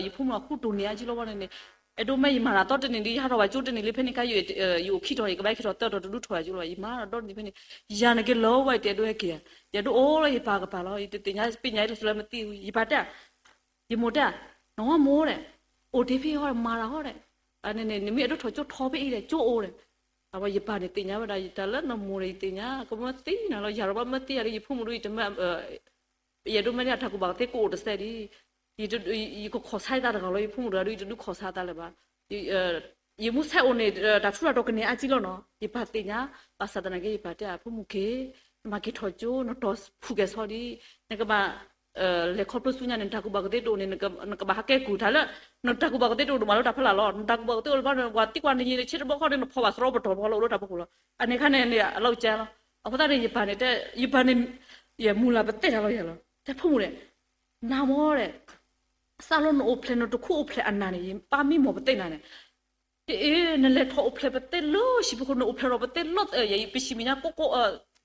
ယဖိမုၣ်အဃူတိၢ်န့ၢ်အါကံလီၤဘီန့ၣ်န့ၣ် အဲၣ်ဒိးမ့ၢ်ယမၤတၢ်သီတနံၤဒီး ယဟးထီၣ်ဘၣ်ကၠိတနံၤလံ ဖဲန့ၣ်ခါ ယအိၣ်ခံထီၣ် ယကဘၣ်ဟဲက့ၤထီၣ်သၢတီၤတဒုးထီၣ်ယၤကၠိလီၤ ယမၤတၢ်ဒီနံၤဖဲန့ၣ် ယၤနာ်က့လၢဝဲ ယတအဲၣ်ဒိးဟဲက့ၤယၤ ယအဲၣ်ဒိးအိၣ်လၢယပၢ်ကပၤလီၤ ယတသ့ၣ်ညါပ့ၣ်ညါလၢသုလၢမသံဝံၤ ယပၢ်တဲ ယမိၢ်တဲ နဝီမိၢ်ဒီး အိၣ်တ့ၢ်ဖဲအံၤဟီဒီး မၤတၢ်ဟီဒီး နမ့ၢ်အဲၣ်ဒိးထီၣ်ကၠိထီဖဲအံၤဒီး ကၠိအိၣ်ဒီး အဝဲယပၢ်န့ၣ်သ့ၣ်ညါဝဲဒၣ် တၢ်လၢနမိၢ်န့ၣ် ယသ့ၣ်ညါ ကမၢသံနၤလီၤ ယၤဒီးဘၣ်မၢသံယၤဒီး ယဖိမုၣ်ဒီး ယတမၢ ယအဲၣ်ဒိးမ့ၢ်န့ၣ် အတၢ်ကူၣ်ဘၣ်ကူၣ်သ့ကအိၣ်တစဲးဒံး ယကခီၣ်ဆါယသးတဂၤလီၤ ယဖိမုၣ်တဂၤဒီး ယတဒုးခီၣ်ဆါသးလၢၤဘၣ် ယမူဆဲးအိၣ်န့ၣ် တၢ်ထူးတၢ်တီၤကန့ၢ်အါကံလီၤနီၤ ယပၢ်သ့ၣ်ညါ ဘၣ်ဆၣ်သနာ်က့ ယပၢ်တဲ ဖိမုၣ်က့ၤ နမၤက့ၤထီၣ်ကၠိ နတီၢ်ဖုၣ်ကဲၤဆီဒံး နကဘၣ် လဲၤခီဖျိဆူညါန့ၣ် နတၢ်ကူၣ်ဘၣ်ကူၣ်သ့တအိၣ်န့ၣ် နကဘၣ်ဟးကဲကုၢ်တၢ်လၢ နတၢ်ကူၣ်ဘၣ်ကူၣ်သ့တအိၣ်ဒိၣ်မးလၢတၢ်ဖီလာ်လီၤ နတၢ်ကူၣ်ဘၣ်ကူၣ်သ့အိၣ်လၢၤဘၣ်န့ၣ် ပှၤသံကွၢ်နယံၤန့ၣ် ဆ့တဘီခီန့ၣ် နဖီၣ်ဘၣ်သရီပတီၢ်ဖီလၢအိၣ်လၢတၢ်ဖီခိၣ်လီၤ အန့ၣ်ခါန့ၣ်န့ၣ် အလီၢ်ကဲလီၤ အဃိသတးန့ၣ် ယပၢ်န့ၣ်တဲ ယပၢ်န့ၣ် ယမူၤလၤပသဲၣ်တၢ်လီၤယၤလီၤ တဲဖိမုၣ်န့ၣ် နၤမ့ၢ်ဒီး စးလၢနအိၣ်ဖျဲၣ်နတခူအိၣ်ဖျဲၣ်အနၢ်န့ၣ် ယပၢ်မံမီၢ်ပသ့ၣ်နၤန့ၣ် အ့ နလဲၤထီၣ်အိၣ်ဖျဲၣ်ပသ့ၣ်လၢဟံၣ်ပူၤခိၣ် နအိၣ်ဖျဲၣ်ထီၣ်ပသ့ၣ်လၢ ပဟံၣ်ပူၤမံၤညါကိးကိး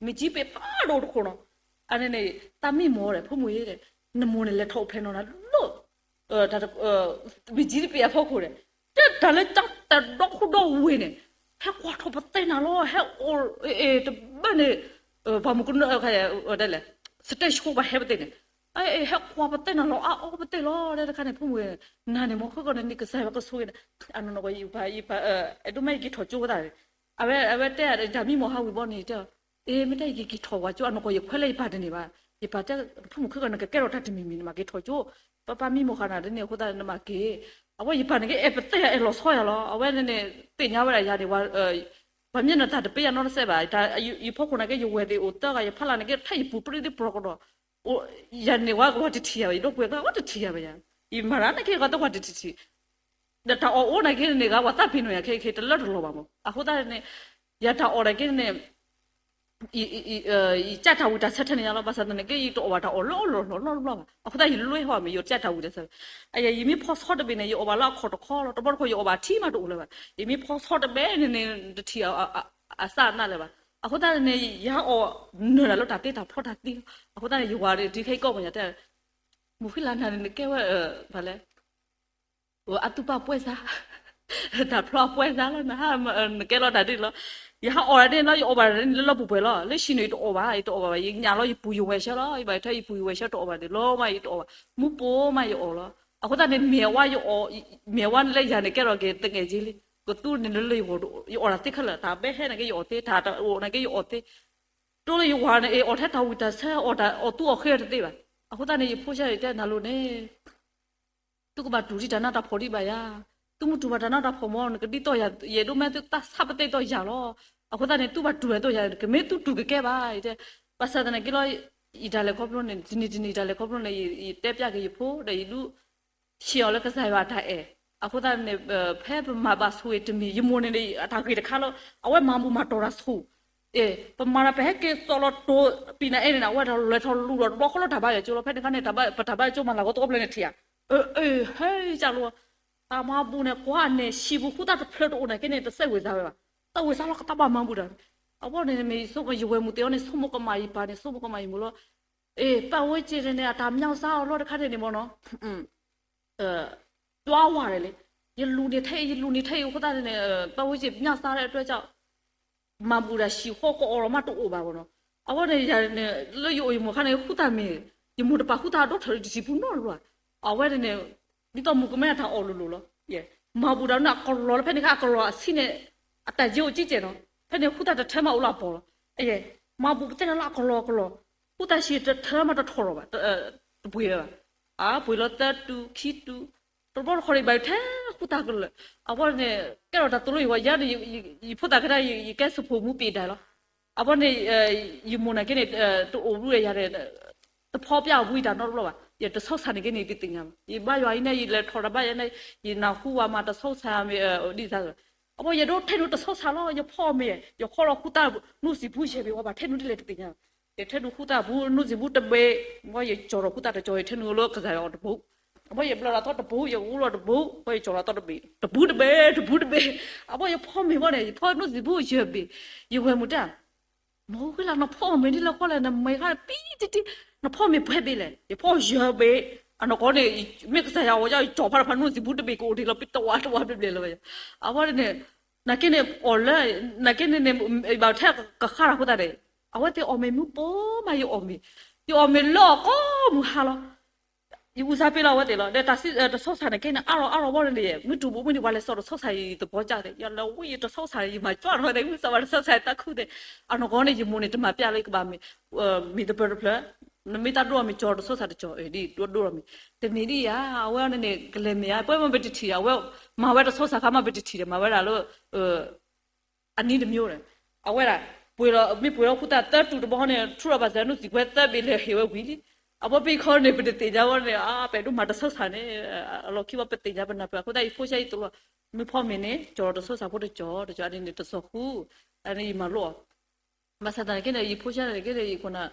မ့ၢ်ကံပ့ၤဖးဒိၣ်တခိၣ်နီၤ အန့ၣ်န့ၣ် တၢ်မံမီၢ်ဒီး ဖိမုၣ်ဧၢ နမိၢ်န့ၣ်လဲၤထီၣ်အိၣ်ဖျဲၣ်နီၤနၤလၢ မ့ၢ်ကံတပ့ၤအဖီခိၣ်န့ၣ် တၢ်လၢတၢ်ဒီခိၣ်ဒီဝ့ၢ်န့ၣ် ဟဲကွၢ်ထီၣ်ပသ့ၣ်နၤလီၤ ဟဲအိၣ် တဘၣ်န့ၣ် ပှၤမုၢ်ကနၢ တဲလဲၣ် စတဲၡိဘၣ်ဟဲပသ့ၣ်န့ၣ် ဟဲကွၢ်ပသ့ၣ်နၤလီၤ အါအီပသ့ၣ်လီၤ တဲတခါန့ၣ် ဖိမုၣ် နၤန့ၣ်မ့ၢ်ခဲကီၢ်န့ၣ် နကစၢ်ယွၤကဆိၣ်ဂ့ၤနၤ အနီၢ်နီၢ်ကီး ယပၢ် ယပၢ် အဲၣ်ဒိးမ့ၢ်ယက့ၤထီၣ်ကၠိဝဲသးန့ၣ် အဝဲ အဝဲတဲ တၢ်မံမီၢ်ဟးဝံၤဘီန့ၣ် တဲ အ့ မ့ၢ်တဲယက့ၤထီၣ်ဝဲကၠိ အနီၢ်ကီး ယခွဲးလၢယပၢ်တန့ၢ်ဘၣ် ယပၢ်တဲ ဖိမုၣ်ခဲကီၢ် နကကဲထီၣ်တၢ်တမံၤမံၤ နမၤက့ၤထီၣ်ကၠိ ပၢ်ပၢ်မံမီၢ်ဃာ်နၤတန့ၢ်အဃိသတး နမၤက့ၤ အဝဲယပၢ်န့ၣ်က့ အဲၣ်ပသ့ၣ်ယၤ အဲၣ်လီၤဆီယၤလီၤ အဝဲန့ၣ်န့ၣ် သ့ၣ်ညါဝဲဒၣ်ယၤန့ၣ် ပှၤမ့ၢ်နတၢ်တပ့ၤယၤနီတစဲးဘၣ် ယဖီခိၣ်နာ်က့ ယဝဲၢ်သ့ၣ်အိၣ်သၢဂၤ ယဖီလာ်န့ၣ်က့ ထဲယပူၤပြံသ့ပှၤကဒီး ယၤန့ၣ်ဝဲကဝီၤတထံၣ်ယၤဘၣ် ယဒိးကွဲးကဝီၤတထံၣ်ယၤဘၣ်ယၤ ယမၤတၢ်နာ်က့ ဂၤတဝီၤတထံၣ်ထံၣ် ဒီးတၢ်အီၣ်အိၣ်နာ်က့န့ၣ် ဂၤဝဲသးပ့ၤနီၣ်ယၤခဲအံၤ တလၢတလီၤဘၣ်မး အဃိသတးန့ၣ် ယၤတၢ်အီၣ်နာ်က့န့ၣ် ယကၢ်တၢ်ဝံၣ်တၢ်ဆၢထဲန့ၣ်ညါလီၤ ဘၣ်ဆၣ်သနာ်က့ ယတအီၣ်ဘၣ်တၢ်အီၣ်လၢအလီၢ်လီၢ်လီၢ်လီၢ်ဘၣ် အဃိသတးယလွဲဟီၣ်မး ယကၢ်တၢ်ဝံၣ်တၢ်ဆၢ ယမ့ၢ်ဖီဆီတဘ့ၣ်န့ၣ် ယအီၣ်ဘၣ်လၢအခီၣ်တခီလီၤ တဘျီတခီၣ်ယအီၣ်ဘၣ်ထံမးတအိၣ်လၢၤဘၣ် ယမ့ၢ်ဖီဆီတဘ့ၣ်န့ၣ်န့ၣ် တထံၣ်အစၢ်အနါလၢၤဘၣ် အဃိသတးန့ၣ် ယဟးအီၣ်နၢၤတၢ်လၢတၢ်သ့တၢ်ဖျီတၢ်သံလီၤ အဃိသတးန့ၣ် ယဝၤဒ်ခဲအံၤကီၢ်ပူၤညါတဲ မုၢ်ဃံလၤနၤန့ၣ် နကဲဝဲ ဖဲလဲၣ် အသူၣ်ပာ်ပှဲၤစါ တၢ်ဖျီအပှဲၤစါလီၤ နကဲလီၤတၢ်ဒ်န့ၣ်လီၤ ယဟးအီၣ်တၢ်ဒ်န့ၣ်လီၤ ယအီၣ်ဘၣ်တၢ်ဒ်န့ၣ်လၢလီၢ်ပူၤပှဲၤလီၤ လၢဟံၣ်န့ၣ် ယတအီၣ်ဘၣ် ယတအီၣ်ဘၣ်ဘၣ် ယညၣ်လီၤ ယပူၤယဝဲၤဆၢလီၤ ယဘၣ်ထဲယပူၤယဝဲၤဆၢတအီၣ်ဘၣ်ဒ်လီၤမး ယတအီၣ်ဘၣ် မူပိၢ်မးယအီၣ်လီၤ အဃိသတးန့ၣ် မ့ၢ်ဝဲယအီၣ် မ့ၢ်ဝဲလၢယၤန့ၣ်ကဲထီၣ်က့ၤသငဲးက့လံ ကသူန့ၣ်လၢလၢယဂီၢ် ယအီၣ်တၢ်သ့ခဲလၢာ် တၢ်ဘဲဟဲနာ်က့ယအီၣ်သ့ တၢ်တအိၣ်နာ်က့ယအီၣ်သ့ တိၢ်လၢယဝၤန့ၣ် အီၣ်ထဲတၢ်ဝံၣ်တၢ်ဆၢ အီၣ်သူၣ်အီၣ်ဃ့တသ့ဘၣ် အဃိသတးန့ၣ် ယဖိဆၢန့ၣ်တဲနၤလိၤန့ၣ် သုကဘၣ်တူၢ်ဒံးတၢ်နးတၢ်ဖှီၣ်ဒံးဘၣ်ယၤ, သုမ့ၢ်တူၢ်ဘၣ်တၢ်နးတၢ်ဖှီၣ်မ့ၢ် နကဒ်သိးယၤ ယအဲၣ်ဒိးမ့ၢ်သုသးဆးပသ့ၣ်သိးယၤလီၤ. အဃိသတးန့ၣ် သုဘၣ်တူၢ်ဘၣ်သိးယၤ ကမ့ၢ်သုတူၢ်ကကဲဘၣ် ယတဲ, ဘၣ်ဆၣ်သနာ်က့လီၤ ယတၢ်လဲၤခီဖျိန့ၣ် တနံၤတနံၤယတၢ်လဲၤခီဖျိန့ၣ် ယတဲပျးက့ၤယဖိ ဒီးယဒုး ဆံးအီၤလၢကစၢ်ယွၤအတၢ်အဲၣ်, အဃိသတးန့ၣ် ဖဲပမၤဘၣ်ဆိၣ်ဂ့ၤတမံၤ ယမိၢ်န့ၣ် အတၢ်ဂ့ၢ်တခါလၢ အဝဲမၤဘူၣ်မၤတီၢ်တၢ်ဆိၣ်, ပမၤဒီးပဟဲက့ၤသိးလီၤတိၤ ပံၤနၤအဲၣ်န့ၣ် အဝဲလဲၤထီၣ်လူၤဒီးတဘျီဃီလၢတၢ်ဘါယွၤကၠိလီၤ. ဖဲန့ၣ်ခါန့ၣ် ပတၢ်ဘါယွၤကၠိမၤလၤကီတအိၣ်ဖျဲၣ်န့ၣ်ထံၣ်ဧါ, ဟဲကၢ်လီၤ တၢ်မၤဘူၣ်န့ၣ် ကွၢ်န့ၣ် ဟံၣ်ပူၤဃုသၣ်တဖျၢၣ်တအိၣ်န့ၣ်က့န့ၣ် တသဲးဝံၤသးဝဲဘၣ်, သးဝံၤသးလီၤ ကသးဘၣ်မၤဘူၣ်တၢ်, အဝဲန့ၣ်မ့ၢ် ယဝဲၢ်မုၣ်သ့ၣ်အီၤန့ၣ် ဆိကမိၣ်ကမၣ်ယပၢ်န့ၣ် ဆိကမိၣ်ကမၣ်ယမိၢ်လီၤ. ပတ်ဝန်းကျင်န့ၣ် အတၢ်မၤစၢ်အီၤလီၤတခါန့ၣ်န့ၣ်မ့ၢ်နီၤ တွါဝၤဒဲးလံ, ယလူၤန့ၢ်ထဲအံၤ ယလူၤန့ၢ်ထဲအံၤအဃိသတးန့ၣ် ပတ်ဝန်းကျင်မၤစၢ်အီၤလီၤ မၤဘူၣ်တၢ်ဟံၣ်ဃီကအီၣ်လီၤမးတအိၣ်ဘၣ်မ့ၢ်နီၤ, အဝဲန့ၣ်ယၤန့ၣ် လၢယအိၣ်ယမိၢ်အခါန့ၣ် ဃုသးမ့ၢ် ယမိၢ်တပာ်ဃုသးဒီထီၣ်လၢတစံးပူနီတဘျီဘၣ်. အဝဲန့ၣ်န့ၣ် ဒ်သိးမုၣ်ကမဲအတၢ်အီၣ်လိၤလိၤလီၤ. မၤဘူၣ်တၢ်န့ၣ်အကလီၤလၢဖဲန့ၣ်ခါ အကလီၤအဆံးန့ၣ် အတၢ်ယဲအိၣ်ကံကဲနီၤ. ဖဲန့ၣ်ဃုသးတထၢမးအိၣ်လၢအပီၤလီၤ. မၤဘူၣ်ပတဲတၢ်လၢအကလီၤအကလီၤ ဃုသးဆံးတထၢမးတထီၣ်ထီၣ်ဘၣ်, တပှ့ၤဝဲဘၣ်. အပှ့ၤလီၤသၢတူာ်ခံတူာ် တဘျီတခီၣ်န့ၣ် ဘၣ်ထဲဃုသးကလၢာ်. အဝဲန့ၣ် ကဲထီၣ်တၢ်သိၣ်လိယဝဲ ယၤန့ၣ် ယဖိသၣ်ခဲဒၣ် ယကဲစဖိးမူပံာ်ဒၣ်လီၤ. အဝဲန့ၣ် ယမိၢ်န့ၣ်က့န့ၣ် တအိၣ်ဘူးယၤန့ၣ် တဖီပျၢ်အီၤဘူးယတၢ်နီတဘျီဘၣ်. ယတဆီဆၢန့ၣ်က့န့ၣ် ယတသ့ၣ်ညါဘၣ်. ယဘါယွၤအံၤန့ၣ် ယလဲၤထီၣ်တၢ်ဘါယၤန့ၣ် ယနၢ်ဟူဝဲမၤတဆီဆၢမ့ၢ် ဒ်သး အဝဲယဒိးထဲနုာ်တဆီဆၢလီၤ. ယဖီအီၣ်မ့ၤ ယခီလီၤဃုသး နူစံာ်ပူယဲၢ်ဘ့ၣ်ဝဲဘၣ် ထဲနုာ်ဒ်လဲၣ်တသ့ၣ်ညါ. ယထဲနုာ်ဃုသၣ်ပူ နူစံာ်ပူတဘ့ၣ်, ဝဲယကၠီၤထီၣ်ဃုသၣ်တကၠီၤ ယထဲနုာ်လၢကစၢ်ယွၤအီၤတပူ, အဝဲယဘျၢလီၤသီတပူ ယအူလီၤတပူ, ဝဲယကၠီၤလီၤသီတဘ့ၣ် တပူတဘ့ၣ် တပူတဘ့ၣ်. အဝဲယဖီမ့ၤဝဲန့ၣ် ယဖီနူစံာ်ပူယဲၢ်ဘ့ၣ်, ယဝဲမုၢ်တၢ် နဃိလၢနဖီအီၣ်မ့ၤဒ်လဲၣ်ဃီလဲၣ် နမ့ၢ်ခါပံတံတံ နဖီမ့ၤပှဲၤဘ့ၣ်လဲၣ်. ယဖီယဲၢ်ဘ့ၣ်, အနီၢ်ကီၢ်န့ၣ် မ့ၢ်ကစၢ်ယွၤအီၤ ယကၠီၤဖးတဖၣ် နူစံာ်ပူတဘ့ၣ်ကအိၣ်တ့ၢ်လီၤ ပံတဝးတဝးဘျဲၣ်ဘျဲၣ်လီၤ. အဝဲန့ၣ် နာ်က့န့ၣ် အီၣ်လၢ နာ်က့န့ၣ်န့ၣ် ဘၣ်ထဲကဃါတၢ်ဃိသတးန့ၣ် အဝဲသ့ၣ်အီၣ်မ့ၤမုၢ်ပိာ်မး ယအီၣ်မ့ၤ, ယအီၣ်မ့ၤလၢအီၤကိးမုၢ်ဟါလီၤ. ယအူစါပ့ၤလီၤအဝဲသ့ၣ်လီၤ. ဒီးတၢ်ဆီဆၢန့ၣ်က့န့ၣ် အါလီၤအါလီၤဝဲန့ၣ် မုၢ်တူၢ်ဘိမုၢ်န့ၣ် ပှၤလဲၤစိာ်တဆီဆၢအံၤသပှၢ်ကၢ်သ့ၣ် ယလဲၤဝံယတဆီဆၢန့ၣ် ယမၤကွၢ်ထီၣ်သ့ၣ် မုၢ်စးဝဲတဆီဆၢတၢ်ခူသ့ၣ် အနီၢ်ကီၢ်န့ၣ် ယမိၢ်န့ၣ်တမၤပျၢ်လၢယကဘၣ်မ့ၢ် မ့ၢ်တပၢၢ်တဖျၢၣ် နမ့ၢ်တၢ်ဒိၣ်အီၤမ့ၢ်ကၠီၤတဆီဆၢတကၠီၤ ဒ်ဒိၣ်ဒိၣ်အီၤမ့ၢ် တန့ၢ်ဒ်ယၤ အဝဲန့ၣ်န့ၣ် ကလဲၤမ့ၢ်ဧါ ပဝဲမ့ၢ်ပတထံၣ်ဒီး အဝဲမၤဝဲတဆီဆၢခါမး ပတထံၣ်ဒီး မၤဝဲဒၣ်လၢ အနံၣ်တမံၤဒီး အဝဲဒၣ် ပှ့ၤလီၤ မ့ၢ်ပှ့ၤလီၤဃုသၣ်သၢတူာ်တဘျီဃီန့ၣ် ထူလီၤဘၣ်စၢၤနူစံာ်ပှဲၤသၢဘ့ၣ်လဲၤဟ့ၣ်ဝဲဝံၤလံ. အဝဲပ့ၤခီန့ၣ် ပတသ့ၣ်ညါဝဲန့ၣ် အပှ့ၤဒိၣ်မးတဆီဆၢန့ၣ် အလီၢ်ခံဝဲပသ့ၣ်ညါပနၢ်ပၢၢ်အဃိသတး ယဖိဆၢအံၤသိၣ်လိ မ့ၢ်ဖီမ့ၤန့ၣ် ကၠီၤလီၤတဆီဆၢဖိတကၠီၤ တကၠီၤန့ၣ်န့ၣ် တဆီဃူ အန့ၣ်ယမၤလိအီၤ ဘၣ်ဆၣ်သနာ်က့န့ၣ် ယဖိဆၢန့ၣ်က့န့ၣ် ယခိၣ်နၢ်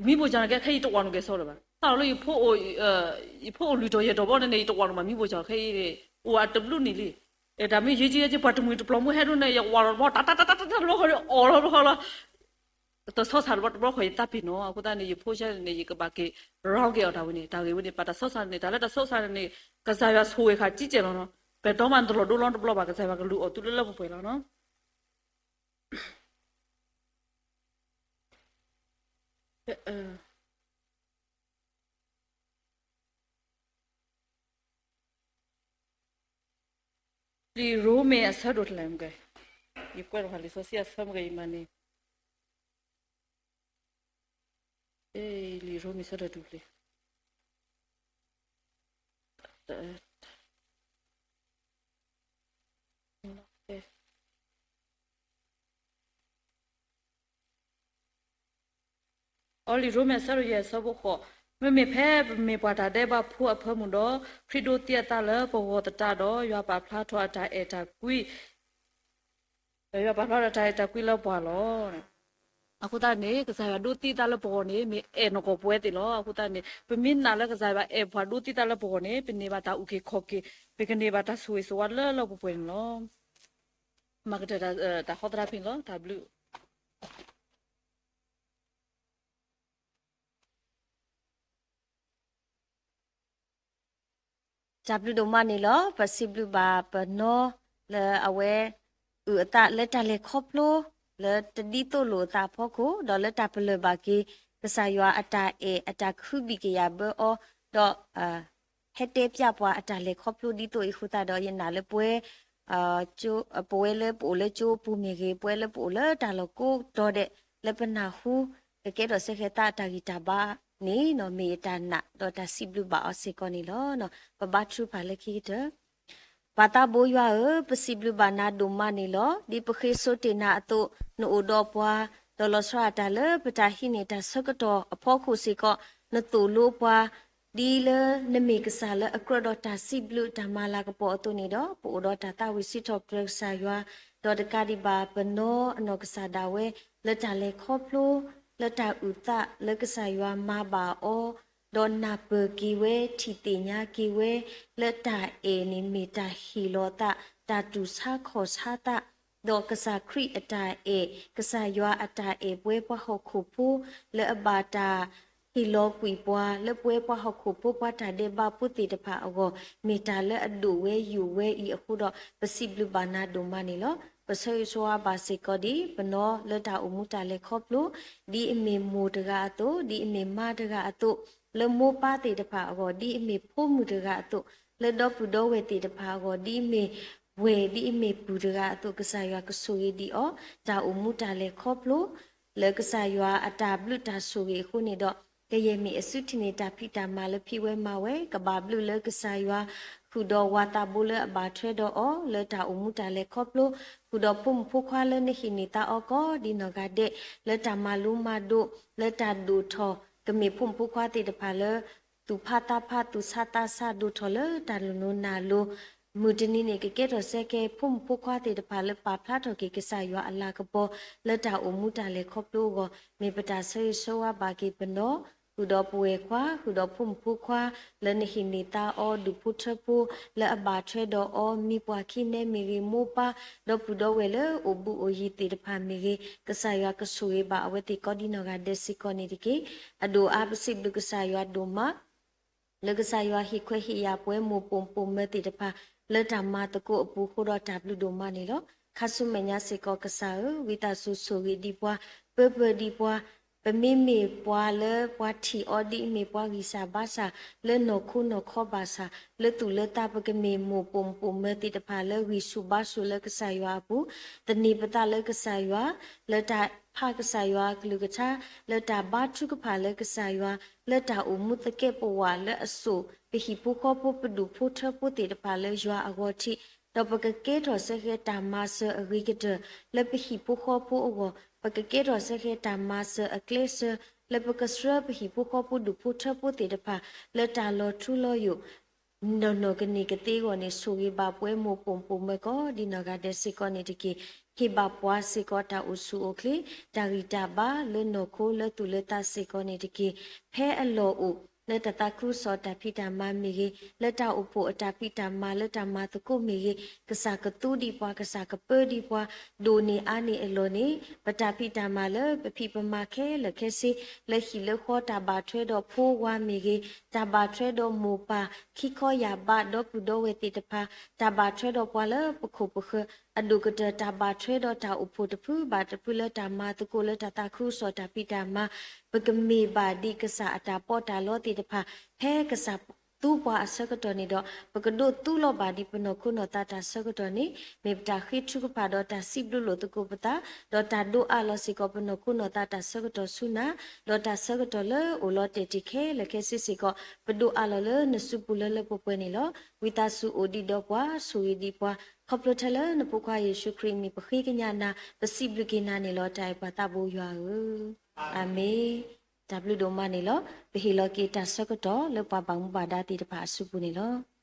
မံဘိၣ်ကၠီၤန့ၣ်က့ ခဲအံၤယတဝီနုာ်ကဲစီဒီးဘၣ်. တၢ်လီၤလၢယဖိအိၣ်လွံၢ်တီၤယဲၢ်တီၤဘီန့ၣ်န့ၣ် ယတဝီနုာ်ဘၣ် မံဘိၣ်ကၠီၤခဲအံၤန့ၣ် အိၣ်အတဘျုးနံၣ်လံ. တၢ်မ့ၢ်ယဲက့ယဲက့ ပှၤတမှံၤတပျီၤမ့ၢ်ဟဲဒိၣ်န့ၣ် ယဝီလီၤတဘျီ တၢ်တၢ်တၢ်တၢ်တၢ်တဘျီဃီန့ၣ် အီၣ်လီၤတဘျီဃီလီၤ. တဆီဆၢတဘျီတဘျီဃီ ယသးပ့ၤနီၣ် အဃိသတးန့ၣ် ယဖိဆၢန့ၣ်န့ၣ် ယကဘၣ်က့ၤ ရၤက့ၤအီၤတၢ်ဝဲန့ၣ် တၢ်ဂ့ၢ်ဝဲန့ၣ် ပတဆီဆၢန့ၣ် တၢ်လၢတဆီဆၢန့ၣ်န့ၣ် ကစၢ်ယွၤဆိၣ်ဂ့ၤဃာ်ကံကဲလီၤနီၤ. ပတီမးနတလီၤဒိလီၤတဘျီဘၣ် ကစၢ်ယွၤကလူၤအီၤသုလၢလၢပှဲၤပှဲၤလီၤနီၤ. လံာ်ရိမ့ၤအဆၢဒိၣ်တလဲၣ်မ့ၢ်ဂ့ၤ, ယကွဲးလီၤလံာ်စီဆှံအဆၢမ့ၢ်ဂ့ၤ ယမၤန့ၣ်, လံာ်ရိမ့ၤဆၢဒိၣ်တလဲၣ်, အီလံာ်ရိမ့ၤအဆၢဒိၣ်ယဲၢ်အဆၢဖိဃိး, မ့မ့ၢ်ဖဲပမ့ၢ်ပှၤတၢ်ဒဲးဘးဖိအဖၢမုၢ်ဒီး, ခရံာ်ဒိးသံအသးလၢပဂီၢ်သတးဒီး, ယွၤပာ်ဖျါထီၣ်အတၢ်အဲၣ်တၢ်ကွံ, ယွၤပာ်ဖျါထီၣ်တၢ်အဲၣ်တၢ်ကွံလၢပှၤလီၤ. အဃိသတးန့ၣ် ကစၢ်ယွၤဒိးသံအသးလၢပဂီၢ်န့ၣ် မ့ၢ်အဲၣ်နကိာ်ပဝဲသ့ၣ်လီၤ. အဃိသတးန့ၣ် ပမ့ၢ်နာ်လၢကစၢ်ယွၤအဲၣ်ပှၤဒိးသံသးလၢပဂီၢ်န့ၣ် ပန့ၢ်ဘၣ်တၢ်အုၣ်က့ၤခီၣ်က့ၤ, ပကန့ၢ်ဘၣ်တၢ်ဆိၣ်ဂ့ၤဆိၣ်ဝါလၢလၢပှဲၤပှဲၤန့ၣ်လီၤ. မၤကတၢၢ်တၢ်ဃီသရၣ်ဖဲန့ၣ်လီၤ. တၢ်ဘျုး တၢ်ဘျုးဒိၣ်မးန့ၣ်လီၤ. ပစံးဘျုးဘၣ်ပနီၢ်လၢအဝဲအုၣ်အသးလၢတၢ်လဲၤခီဖျိ လၢတဒ်သိးလိာ်အသးအဖီခိၣ်, ဒီးလၢတၢ်ပလၢၢ်ဘၣ်က့ၤ ကစၢ်ယွၤအတၢ်အဲၣ်အတၢ်ခုဘံၣ်ကယာ်ဘၢအီၤ, ဒီး ဟဲတဲပျၢ်ပှၤအတၢ်လဲၤခီဖျိဒ်သိးအံၤအဃိသတးဒီး ယနာ်လၢပဝဲ ပဝဲလၢပအိၣ်လၢကၠိပူၤမ့ၢ်ဂ့ၤ, ပဝဲလၢပအိၣ်လၢတၢ်လီၢ်ကိးတီၤဒဲး လၢပနၢ်ဟူ ကကဲထီၣ်စ့ၢ်ကီးသးအတၢ်ဂံၢ်တၢ်ဘါန့ၣ် မ့ၢ်ယတၢ်နာ်ဒီးတၢ်စံးဘျုးဘၣ်အီၤစ့ၢ်ကီးန့ၣ်လီၤ. ပဘါထုကဖၣ်လၢခံကတၢၢ်. ပၢ်သးဘိယွၤဧၢ, ပစံးဘျုးဘၣ်နၤဒိၣ်မးန့ၣ်လီၤ. ဒ်ပဃ့စိတ့ၢ်နၤအသိး နအိၣ်ဒီးပှၤ, ဒီးလီၤဆီဒၣ်တၢ်လၢပတၢ်ဟံးန့ၢ်တၢ်ဆၢကတီၢ်အဖီခိၣ်စ့ၢ်ကီး နသိၣ်လိပှၤ ဒ်လၢနမ့ၢ်ကစၢ်လၢအကြၢးဒီးတၢ်စံးဘျုးတၢ်မၤလၤကပီၤအသိးန့ၣ်ဒီး, ပအိၣ်ဒီးတၢ်သးဝံၣ်စံးထီၣ်ပတြၢၤကစၢ်ယွၤ, ဒီးတကးဒံးဘၣ်ပနီၢ်အနီၢ်ကစၢ်ဒၣ်ဝဲ လၢတၢ်လဲၤခီဖျိ လၢတၢ်အုၣ်သးလၢကစၢ်ယွၤမၤဘၣ်အီၤ, ဒီးနၢ်ပၢၢ်က့ၤဝဲ ထံၣ်သ့ၣ်ညါက့ၤဝဲ လၢတၢ်အဲၣ်န့ၣ်မ့ၢ်တၢ်ဟ့ၣ်လီၤသး, တၢ်တူၢ်ဆါခီၣ်ဆါသး, ဒီးကစၢ်ခရံာ်အတၢ်အဲၣ်, ကစၢ်ယွၤအတၢ်အဲၣ်ပဝဲပှၤဟီၣ်ခိၣ်ဖိ လၢအဘၣ်တၢ် ဟ့ၣ်လီၤကွံာ်ပှၤလၢပဝဲပှၤဟီၣ်ခိၣ်ဖိ ပှၤတၢ်ဒဲးဘးဖိသ့ၣ်တဖၣ်အဂီၢ် မ့ၢ်တၢ်လၢအဒိၣ်ဝဲယိာ်ဝဲအံၤအဃိဒီး ပစံးဘျုးဘၣ်နၤဒိၣ်မးန့ၣ်လီၤ. ပဆၢဂ့ၤဆၢဝါဘၣ်စ့ၢ်ကီးဒံး ပနီၢ်လၢတၢ်အိၣ်မူတၢ်လဲၤခီဖျိ ဒ်အမ့ၢ်မိၢ်တဂၤအသိး, ဒ်အမ့ၢ်မါတဂၤအသိး, လၢမိၢ်ပၢ်သ့ၣ်တဖၣ်အဂီၢ်, ဒ်အမ့ၢ်ဖိမုၣ်တဂၤအသိး, လၢဒီပုၢ်ဒီဝဲၢ်သ့ၣ်တဖၣ်အဂီၢ်, ဒ်အမ့ၢ်ဝဲၢ် ဒ်အမ့ၢ်ပုၢ်တဂၤအသိး, ကစၢ်ယွၤကဆိၣ်ဂ့ၤဒံးအီၤ, တၢ်အိၣ်မူတၢ်လဲၤခီဖျိ လၢကစၢ်ယွၤအတၢ်ဘျုးတၢ်ဆိၣ်ဂ့ၤအဃိန့ၣ်ဒီး, ကယဲၢ်မ့ၢ်အစုထံၣ်န့ၢ်တၢ်ဖံးတၢ်မၤလၢဖံးဝဲမၤဝဲ, ကဘၣ်ဘျုးလၢကစၢ်ယွၤ, ဃုာ်ဒီးဝၤသးဘိလၢအဘၣ်ထွဲဒီးအီၤ လၢတၢ်အိၣ်မူတၢ်လဲၤခီဖျိ, ဃုာ်ဒီးဖိမုၣ်ဖိခွါလၢနဟ့ၣ်န့ၢ်သါအီၤကိးဒ်နီၢ်ဂၤဒဲး, လၢတၢ်မၤလိမၤဒိး, လၢတၢ်ဒိၣ်ထီၣ်, ကမ့ၢ်ဖိမုၣ်ဖိခွါသ့ၣ်တဖၣ်လၢ သူၣ်ဖးသးဖး သူၣ်ဆါသးဆါ ဒိၣ်ထီၣ်လၢတၢ်လိၣ်လိၤနၢ်လိၤ, မုၢ်တနံၤန့ၣ် ကကဲထီၣ်စဲကဲ ဖိမုၣ်ဖိခွါသ့ၣ်တဖၣ်လၢပာ်ဖျါထီၣ်က့ၤကစၢ်ယွၤအလၤကပီၤ လၢတၢ်အိၣ်မူတၢ်လဲၤခီဖျိအဂီၢ်, မ့ၢ်ပတၢ်ဆၢဂ့ၤဆၢဝါဘၣ်က့ၤပနီၢ်, ဃုာ်ဒီးပဝဲၢ်ခွါ, ဃုာ်ဒီးဖိမုၣ်ဖိခွါ, လၢနဟ့ၣ်န့ၢ်သါအီၤဒူၣ်ဖိထၢဖိ, လၢအဘၣ်ထွဲဒီးအီၤ မံၤပှၢ်ခံနဲမ့ၢ်ဂ့ၤ, မိၢ်ပၢ်, ဒီပုၢ်ဒီဝဲၢ်လၢအိၣ်ဘူးအိၣ်ယံၤသ့ၣ်တဖၣ်မ့ၢ်ဂ့ၤ, ကစၢ်ယွၤကဆိၣ်ဂ့ၤဘၣ်အဝဲသ့ၣ်ကိးဒ်နီၢ်ဂၤဒဲးစ့ၢ်ကီးန့ၣ်တက့ၢ်. အဒိၣ်အါပစံးဘျုးကစၢ်ယွၤဒိၣ်မး လၢကစၢ်ယွၤဟ့ၣ်ခွဲးဟ့ၣ်ယာ်ပဝဲမိၢ်ပိာ်မုၣ်ပိာ်မၢၤသ့ၣ်တဖၣ် လၢတၢ်မၤသကိးအပူၤအဃိဒီးတၢ်ဘျုးဒိၣ်မးန့ၣ်လီၤ. ခါဆူမဲာ်ညါစ့ၢ်ကီးကစၢ်ဧၢ, ဝံသးစူၤဆိၣ်ဂ့ၤဒံးပှၤ, ပၢပၢၤဒံးပှၤ, ပမ့မ့ၢ်ပှၤလၢပှၤထံၣ်အီၤဒ်အမ့ၢ်ပှၤဂံၢ်စၢ်ဘါစၢ် လၢနီၢ်ခိနီၢ်ခီဘၣ်ဆၣ်, လၢသူၣ်လၢသးပကမ့ၢ်မိၢ်ပိာ်မုၣ်ပိာ်မၢၤသ့ၣ်တဖၣ်လၢဂံၢ်ဆူၣ်ဘါဆူၣ်လၢကစၢ်ယွၤအပူၤ, သန့ၤပသးလၢကစၢ်ယွၤ, လၢတၢ်ဖးကစၢ်ယွၤအကလုၢ်ကထါ, လၢတၢ်ဘါထုကဖၣ်လၢကစၢ်ယွၤ, လၢတၢ်အိၣ်မူသကဲးပဝးလၢအစိာ် ပဟံၣ်ဖိဃီဖိ ပဒူၣ်ဖိထၢဖိသ့ၣ်တဖၣ်လၢယွၤအဂီၢ်ထံး, ဒီးပကကဲထီၣ်စဲဃဲတၢ်မၤစၢၤအဂ့ၤကတၢၢ် လၢပဟံၣ်ဖိဃီဖိအဂီၢ်, ပကကဲထီၣ်စဲဃဲတၢ်မၤစၢၤအကျဲစၢၤ လၢပကဆှၢပဟံၣ်ဖိဃီဖိဒူၣ်ဖိထၢဖိသ့ၣ်တဖၣ် လၢတၢ်လီၤထူလီၤယိာ် နီၢ်နီၢ်ကန့ၢ်ကသ့အဂီၢ်န့ၣ် ဆိၣ်ဂ့ၤဘၣ်ပဝဲမိၢ်ပိာ်မုၣ်ပိာ်မၢၤကိးဒ်နီၢ်ဂၤဒဲးစ့ၢ်ကီးန့ၣ်တက့ၢ်. ဟ့ၣ်ဘၣ်ပှၤစ့ၢ်ကီးတၢ်အိၣ်ဆူၣ်အိၣ်ချ့, တၢ်ဂံၢ်တၢ်ဘါလၢနီၢ်ခိလၢသူၣ်လၢသးစ့ၢ်ကီးန့ၣ်တက့ၢ်. ဖဲအလီၢ်အိၣ် လၢတၢ်သးခုကစီၣ်တၢ်ဖံးတၢ်မၤမ့ၢ်ဂ့ၤ, လၢတၢ်အိၣ်ဖှိၣ်အတၢ်ဖံးတၢ်မၤလၢတၢ်မၤသကိးမ့ၢ်ဂ့ၤ, ကစၢ်ကသူဒံးပှၤ, ကစၢ်ကပၢဒံးပှၤ, ဒိၣ်န့ၢ်အါန့ၢ်အလီၢ်န့ၣ် ပတၢ်ဖံးတၢ်မၤလၢပဖံးပမၤခဲလၢာ်ခဲဆ့ လၢဟံၣ်လၢဃီတၢ်ဘၣ်ထွဲဒီးဖိဝၤမ့ၢ်ဂ့ၤ, တၢ်ဘၣ်ထွဲဒီးမိၢ်ပၢ်, ခံခီယၢ်ဘးဒီပုၢ်ဒီဝဲၢ်သ့ၣ်တဖၣ်, တၢ်ဘၣ်ထွဲဒီးပှၤလၢပခိၣ်ပဃၢၤ, အဒိၣ်ကတၢၢ်တၢ်ဘၣ်ထွဲဒီးတၢ်အိၣ်ဖှိၣ်တဖုဘၣ်တဖုလၢတၢ်မၤသကိးလၢတၢ်သးခုကစီၣ်တၢ်ဖံးတၢ်မၤ, ပကမ့ၢ်ဘၣ်ဒ်ကစၢ်အတၢ်ပီးတၢ်လီသ့ၣ်တဖၣ် ဖဲကစၢ်သူပှၤအဆၢကတီၢ်န့ၣ်ဒီး ပကဒိးသူလီၤဘၣ်ဒ်ပနီၢ်ခိနီၢ်သးတၢ်ဆၢကတီၢ်န့ၣ် မ့ၢ်ပတၢ်ဃ့ထုကဖၣ်ဒီးတၢ်စံးဘျုးလိာ်သကိးပသး, ဒီးတၢ်ဒိးအးလီၤစ့ၢ်ကီးပနီၢ်ခိနီၢ်သးတၢ်ဆၢကတီၢ်ဆူနၤ, ဒီးတၢ်ဆၢကတီၢ်လၢအိၣ်လီၤတဲာ်တ့ၢ်ခဲလၢာ်ခဲဆ့စ့ၢ်ကီး, ပဒိးအးလီၤလၢနစုပူၤလၢလၢပှဲၤပှဲၤန့ၣ်လီၤ. ဝံသးစူၤအိၣ်ဒံးဒီးပှၤ, ဆိၣ်ဂ့ၤဒံးပှၤ, ခီဖျိထဲလၢနဖိခွါယ့ၣ်ၡူးခရံာ်အမံၤ ပဃ့ကညးနၤ, ပစံးဘျုးက့ၤနၤန့ၣ်လီၤ. တၢ်အဲၣ်ပှၤသးဘိယွၤဧၢ, အၤမ့ၣ်. တၢ်ဘျုးဒိၣ်မးန့ၣ်လီၤ. ပဟ့ၣ်လီၤက့ၤတၢ်ဆၢကတီၢ်လၢပှၤဘၣ်မူဘၣ်ဒါသ့ၣ်တဖၣ်အစုပူၤန့ၣ်လီၤ.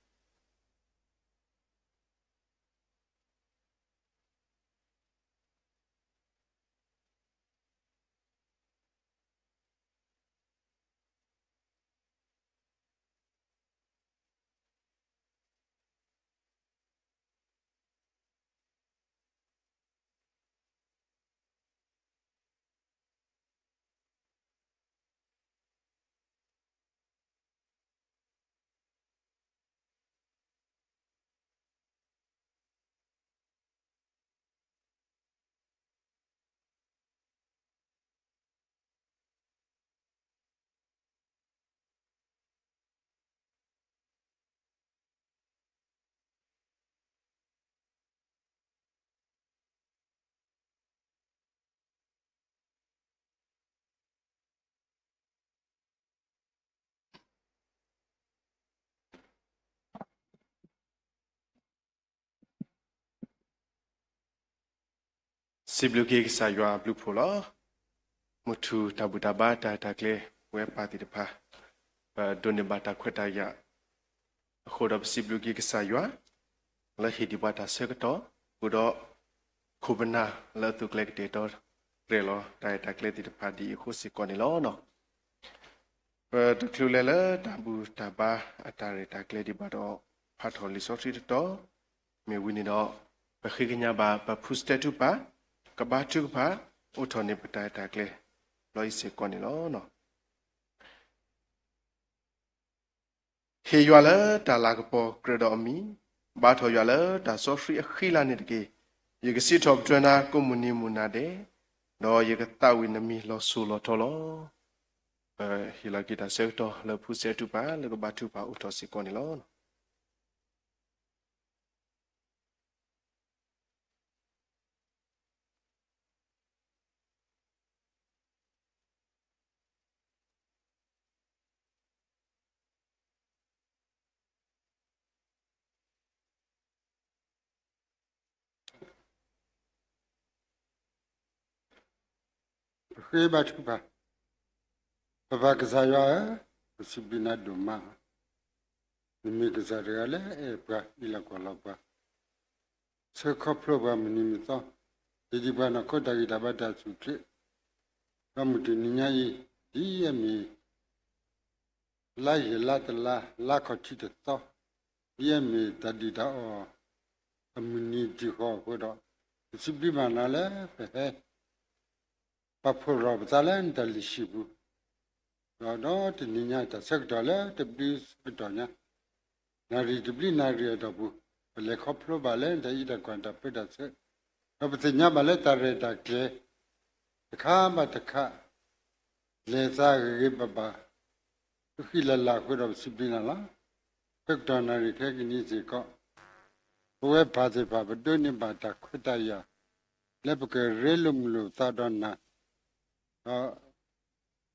စံးဘျုးက့ၤကစၢ်ယွၤအဘျုးဖှိၣ်လီၤ. မုၢ်ထူၣ်တၢ်ဘူၣ်တၢ်ဘါတၢ်တၢ်ကျဲၤ ဝဲပၢ်သ့ၣ်တဖၣ် ပဒိးန့ၢ်ဘၣ်တၢ်ခွဲးတၢ်ယာ် အဃိဒီးပစံးဘျုးက့ၤကစၢ်ယွၤ လၢဟ့ၣ်ဒံးပှၤတၢ်ဆၢကတီၢ် ဃုာ်ဒီးခိၣ်ပနၢ်လၢအသုးကျဲၤကတဲာ်ကတီၤရဲၣ်လီၤ တၢ်ရဲၣ်တၢ်ကျဲၤသ့ၣ်တဖၣ်ဒ်အံၤအဃိစ့ၢ်ကီးန့ၣ်လီၤ. ပတချုးလဲၤလၢတၢ်ဘူၣ်တၢ်ဘါအတၢ်ရဲၣ်တၢ်ကျဲၤဒံးဘၣ်ဒီး ဖးထီၣ်လံာ်စီဆှံတတီၤ မ့ၢ်ဝံၤန့ၣ်ဒီး ပဃ့ကညးဘၣ်ပဖုစတဲထူပၢ် ကဘါထုကဖၣ် အိးထီၣ်န့ၢ်ပတၢ်ရဲၣ်တၢ်ကျဲၤ လီၤအံၤစ့ၢ်ကီးန့ၣ်လီၤ. ဟ့ၣ်ယွၤလၢတၢ်လၤကပီၤကြၢးဒီးအမံၤ, ဘါထီၣ်ယွၤလၢတၢ်စီဆှံအဃံလၤန့ၣ်တက့ၢ်. ယကစံးထီၣ်ပတြၢၤနၤကိးမုၢ်နံၤမုၢ်နၤဒဲး, ဒီးယကသးဝံၣ်နမံၤလီၤစိၤလီၤထီလီၤ. ပဟ့ၣ်လီၤက့ၤတၢ်ဆၢကတီၢ်လၢဖုစဲးတူၢ်ပာ် လၢကဘါထုကဖၣ်အိၣ်ထီၣ်စ့ၢ်ကီးန့ၣ်လီၤ. ပဃ့ဘါထုကဖၣ်. ပပၢ်ကစၢ်ယွၤဧၢ, ပစံးဘျုးနၤဒိၣ်မး, နမ့ၢ်ကစၢ်တဂၤလၢအအဲၣ်ပှၤ အ့ၣ်လိာ်ကွၢ်လိာ်ပှၤ, ဆှၢခီဖျိပှၤမုၢ်နံၤမုၢ်သီ, ဟ့ၣ်ဒံးပှၤနီၢ်ခိတၢ်ဂံၢ်တၢ်ဘါတၢ်ဆူၣ်ချ့, ဒီးမုၢ်တနံၤညါအံၤ ဒ်အမ့ၢ် လါယဲၢ်လါတလါ လါခီၣ်ထံးတသီ, ဒ်အမ့ၢ်တၢ်ဒုၣ်တၢ်အီၣ် အမုၢ်နံၤတံၤဃီၤအဃိဒီး, ပစံးဘျုးဘၣ်နၤလၢပဟဲ ပာ်ဖှိၣ်ထီၣ်ပသးလၢနတၢ်လုၢ်ဟံၣ်ပူၤ, ဒီးဒီးတနံၤညါတၢ်ဆၢကတီၢ်လၢတဘျုးဆၢကတီၢ်ညါ, နၣ်ရံၣ်တဘျုးနၣ်ရံၣ်အတီၢ်ပူၤ, ပလဲၤခီဖျိဘၣ်လၢနတၢ်အံးတၢ်ကွၢ်တၢ်ပၢတၢ်ဆၢ, ဒီးပသ့ၣ်ညါဘၣ်လၢတၢ်ရဲၣ်တၢ်ကျဲၤ တခါဘၣ်တခါ လဲၤသးဂ့ၤဂ့ၤဘၣ်ဘၣ် ဃံလၤလၤအဃိဒီးပစံးဘျုးနၤလီၤ. ဆၢကတီၢ်နၣ်ရံၣ်ခဲကနံၣ်အံၤစ့ၢ်ကီး, ပဝဲပၢ်သ့ၣ်တဖၣ် ပဒိးန့ၢ်ဘၣ်တၢ်ခွဲးတၢ်ယာ် လၢပကရ့လိာ်မုာ်လိာ်ပသးဒီးနၤ,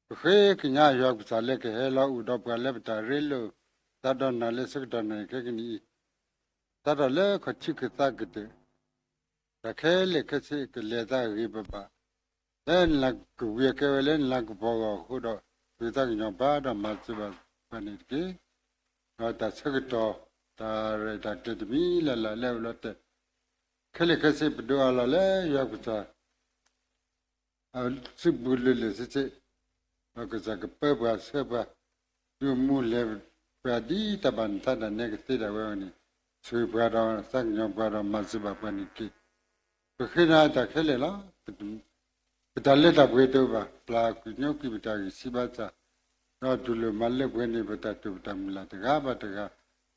ဒီး ပဃ့ကညးယွၤကစၢ်လၢကဟဲလီၤအိၣ်ဒီးပှၤလၢပတၢ်ရ့လိာ်သးဒီးနၤလၢဆၢကတီၢ်နၣ်ရံၣ်ခဲကနံၣ်အံၤ, စးထီၣ်လၢခီၣ်ထံးခၢၣ်သးကတၢၢ်, တၢ်ခဲလၢာ်ခဲဆ့ကလဲၤသးဂ့ၤဘၣ်ဘၣ်, လၢနလၤကဝံၤအကဲဝဲလၢနလၤကပီၤအဂီၢ်အဃိဒီး, ဒုးသးကညီၤပှၤဒီးမၤစၢၤဘၣ်ပှၤန့ၣ်တက့ၢ်. ဒီးတၢ်ဆၢကတီၢ် တၢ်ရဲၣ်တၢ်ကျဲၤတမံၤလၢ်လၢ်လၢအအိၣ်လီၤတဲာ် ခဲလၢာ်ခဲဆ့ပဒိးအလီၢ်လၢယွၤကစၢ် အစုပူၤလၢာ်လၢာ်ဆ့ဆ့, ဒီးကစၢ်ကပၢပှၤဆှၢပှၤ, ဒုးမူလဲၤပှၤဒ်တၢ်ဘၣ်နသးဒၣ်နဲကသ့ဒၣ်ဝဲန့ၣ်, ဆိၣ်ဂ့ၤပှၤဒီးသးကညီၤပှၤဒီးမၤစၢၤဘၣ်ပှၤန့ၣ်တက့ၢ်. ပဃ့နၤတၢ်ခဲလၢာ်လီၤ. ပတၢ်လၢတၢ်ပှဲၤတအိၣ်ဘၣ်, ပျၢ်ကွံာ်ညိကွံာ်ပတၢ်ဂံၢ်စၢ်ဘါစၢ်, ဒီးတူၢ်လိာ်မၤလၢပှဲၤန့ၢ်ပတၢ်တိာ်ပတၢ်မုၢ်လၢ်တဂၤဘၣ်တဂၤ,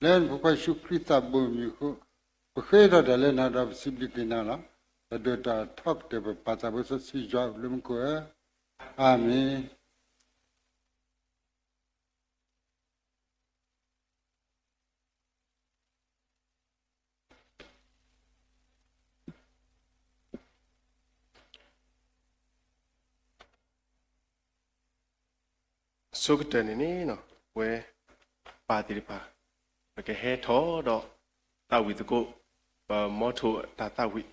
လၢနဖိခွါယ့ၣ်ၡူးခရံာ်သးဘိအမံၤအဃိ, ပဃ့ထီၣ်တၢ်လၢနၤဒီးပစံးဘျုးက့ၤနၤလီၤ. တၢ်ဒိၣ်တၢ်ထီကတၢၢ်ပပၢ်သးဘိစီဆှံယွၤအအိၣ်လၢမူခိၣ်ဧၢ, အၤမ့ၣ်. အဆိကတၢၢ်န့ၣ်န့ၣ်, ပဝဲပၢ်သ့ၣ်တဖၣ် ပကဟဲထီၣ်ဒီးသးဝံၣ်သကိး, ပမီထိၣ်တၢ်သးဝံၣ်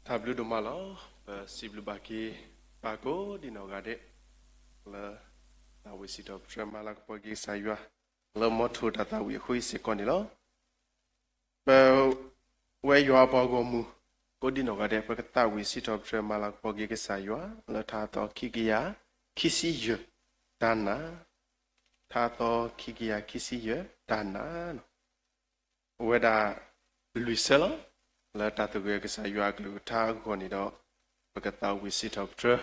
တၢ်ဘျုးဒိၣ်မးလီၤ. ပစံးဘျုးဘၣ်က့ၤ ပၢ်ကိးဒံနီၢ်ဂၤဒဲး လၢ သးဝံၣ်စံးထီၣ်ပတြၢၤမၤလၤကပီၤက့ၤကစၢ်ယွၤ လၢမီထိတၢ်သးဝံၣ်အဃိအံၤစ့ၢ်ကီးန့ၣ်လီၤ. ပဝဲယွၤအပှၤဂီၢ်မုၢ် ကိးဒံနီၢ်ဂၤဒဲး ပကသးဝံၣ်စံးထီၣ်ပတြၢၤမၤလၤကပီၤက့ၤကစၢ်ယွၤ လၢထါသီခံကယၤခံဆံယဲၢ်တၢ်နး, ထါသီခံကယၤခံဆံယဲၢ်တၢ်နး အိၣ်ဝဲဒၣ် လွံၢ်ဆၢလီၤ. လၢတၢ်သဂၢၢ်ကစၢ်ယွၤအကလုၢ်ကထါအဂီၢ်န့ၣ်ဒီး ပကသးဝံၣ်စံးထီၣ်ပတြၢၤ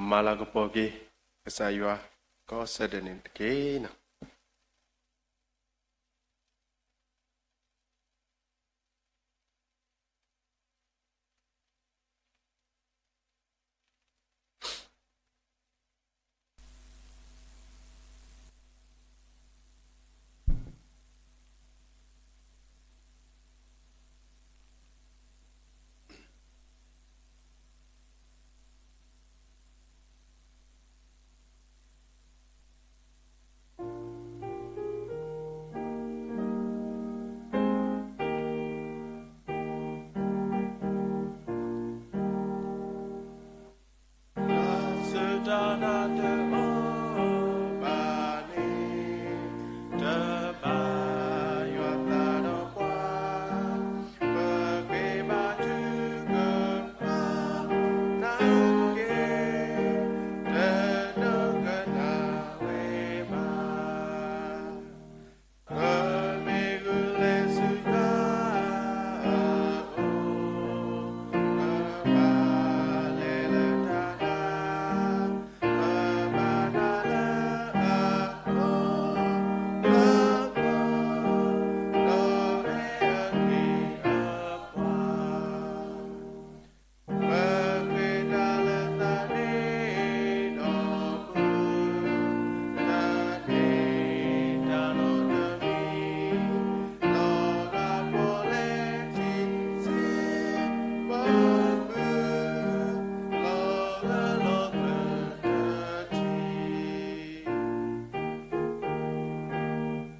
မၤလၤကပီၤက့ၤ ကစၢ်ယွၤ ကိးဆၢဒၢးန့ၣ်တက့ၢ်. လၢစတၢနၤတအိၣ်ဘၣ်န့ၣ် တဘၣ်ယွၤသးဒီးပှၤ, ပဃ့ဘါထုကဖၣ်နၤတက့ၢ်, တဒိကနၣ်ဝဲဘၣ်. ပမ့ၢ်ဂုာ်လဲၤဆူယွၤအအိၣ်, ပဘၣ်လဲၤလၢတၢ်နါ, ပဘၣ်နၤလၢအဖီလာ်, ဒီးဟဲအဂ့ၤအပှၤ ပဃ့တၢ်လၢသးန့ၣ်ဒီးပူၤ, တၢ်န့ၢ်တၢ်လိၣ်တမံၤ, လီၤဂာ်ပီၣ်လဲၣ်ထံဆံး, ပ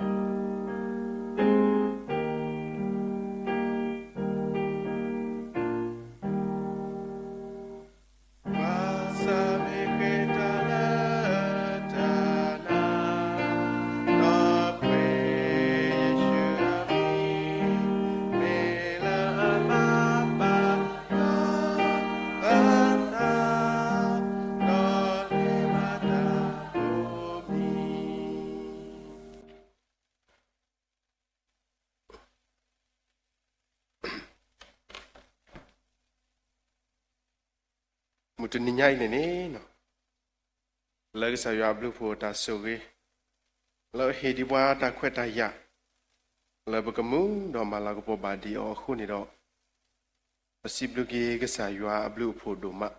မုၢ်လီၤဂာ်လီၤသၢထံ ဘၣ်ဆၣ်မ့ၢ်ဃ့တၢ်လၢတၢ်နါ, ဒီးပှ့ၤယ့ၣ်ၡူးအမံၤ, မ့ၢ်လၢအမၤဘၣ်ယွၤအသး, ဒီးန့ၢ်ဘၣ်တၢ်ကိးမံၤ မုၢ်တနံၤညါအံၤန့ၣ်န့ၣ်, လၢကစၢ်ယွၤအဘျုးအဖှိၣ်အတၢ်ဆိၣ်ဂ့ၤ, လၢအဟ့ၣ်ဒံးပှၤတၢ်ခွဲးတၢ်ယာ်, လၢပကမူဒီးမၤလၤကပီၤဘၣ်ဒံးအီၤအဃိန့ၣ်ဒီး, ပစံးဘျုးက့ၤကစၢ်ယွၤအဘျုးအဖှိၣ်ဒိၣ်မး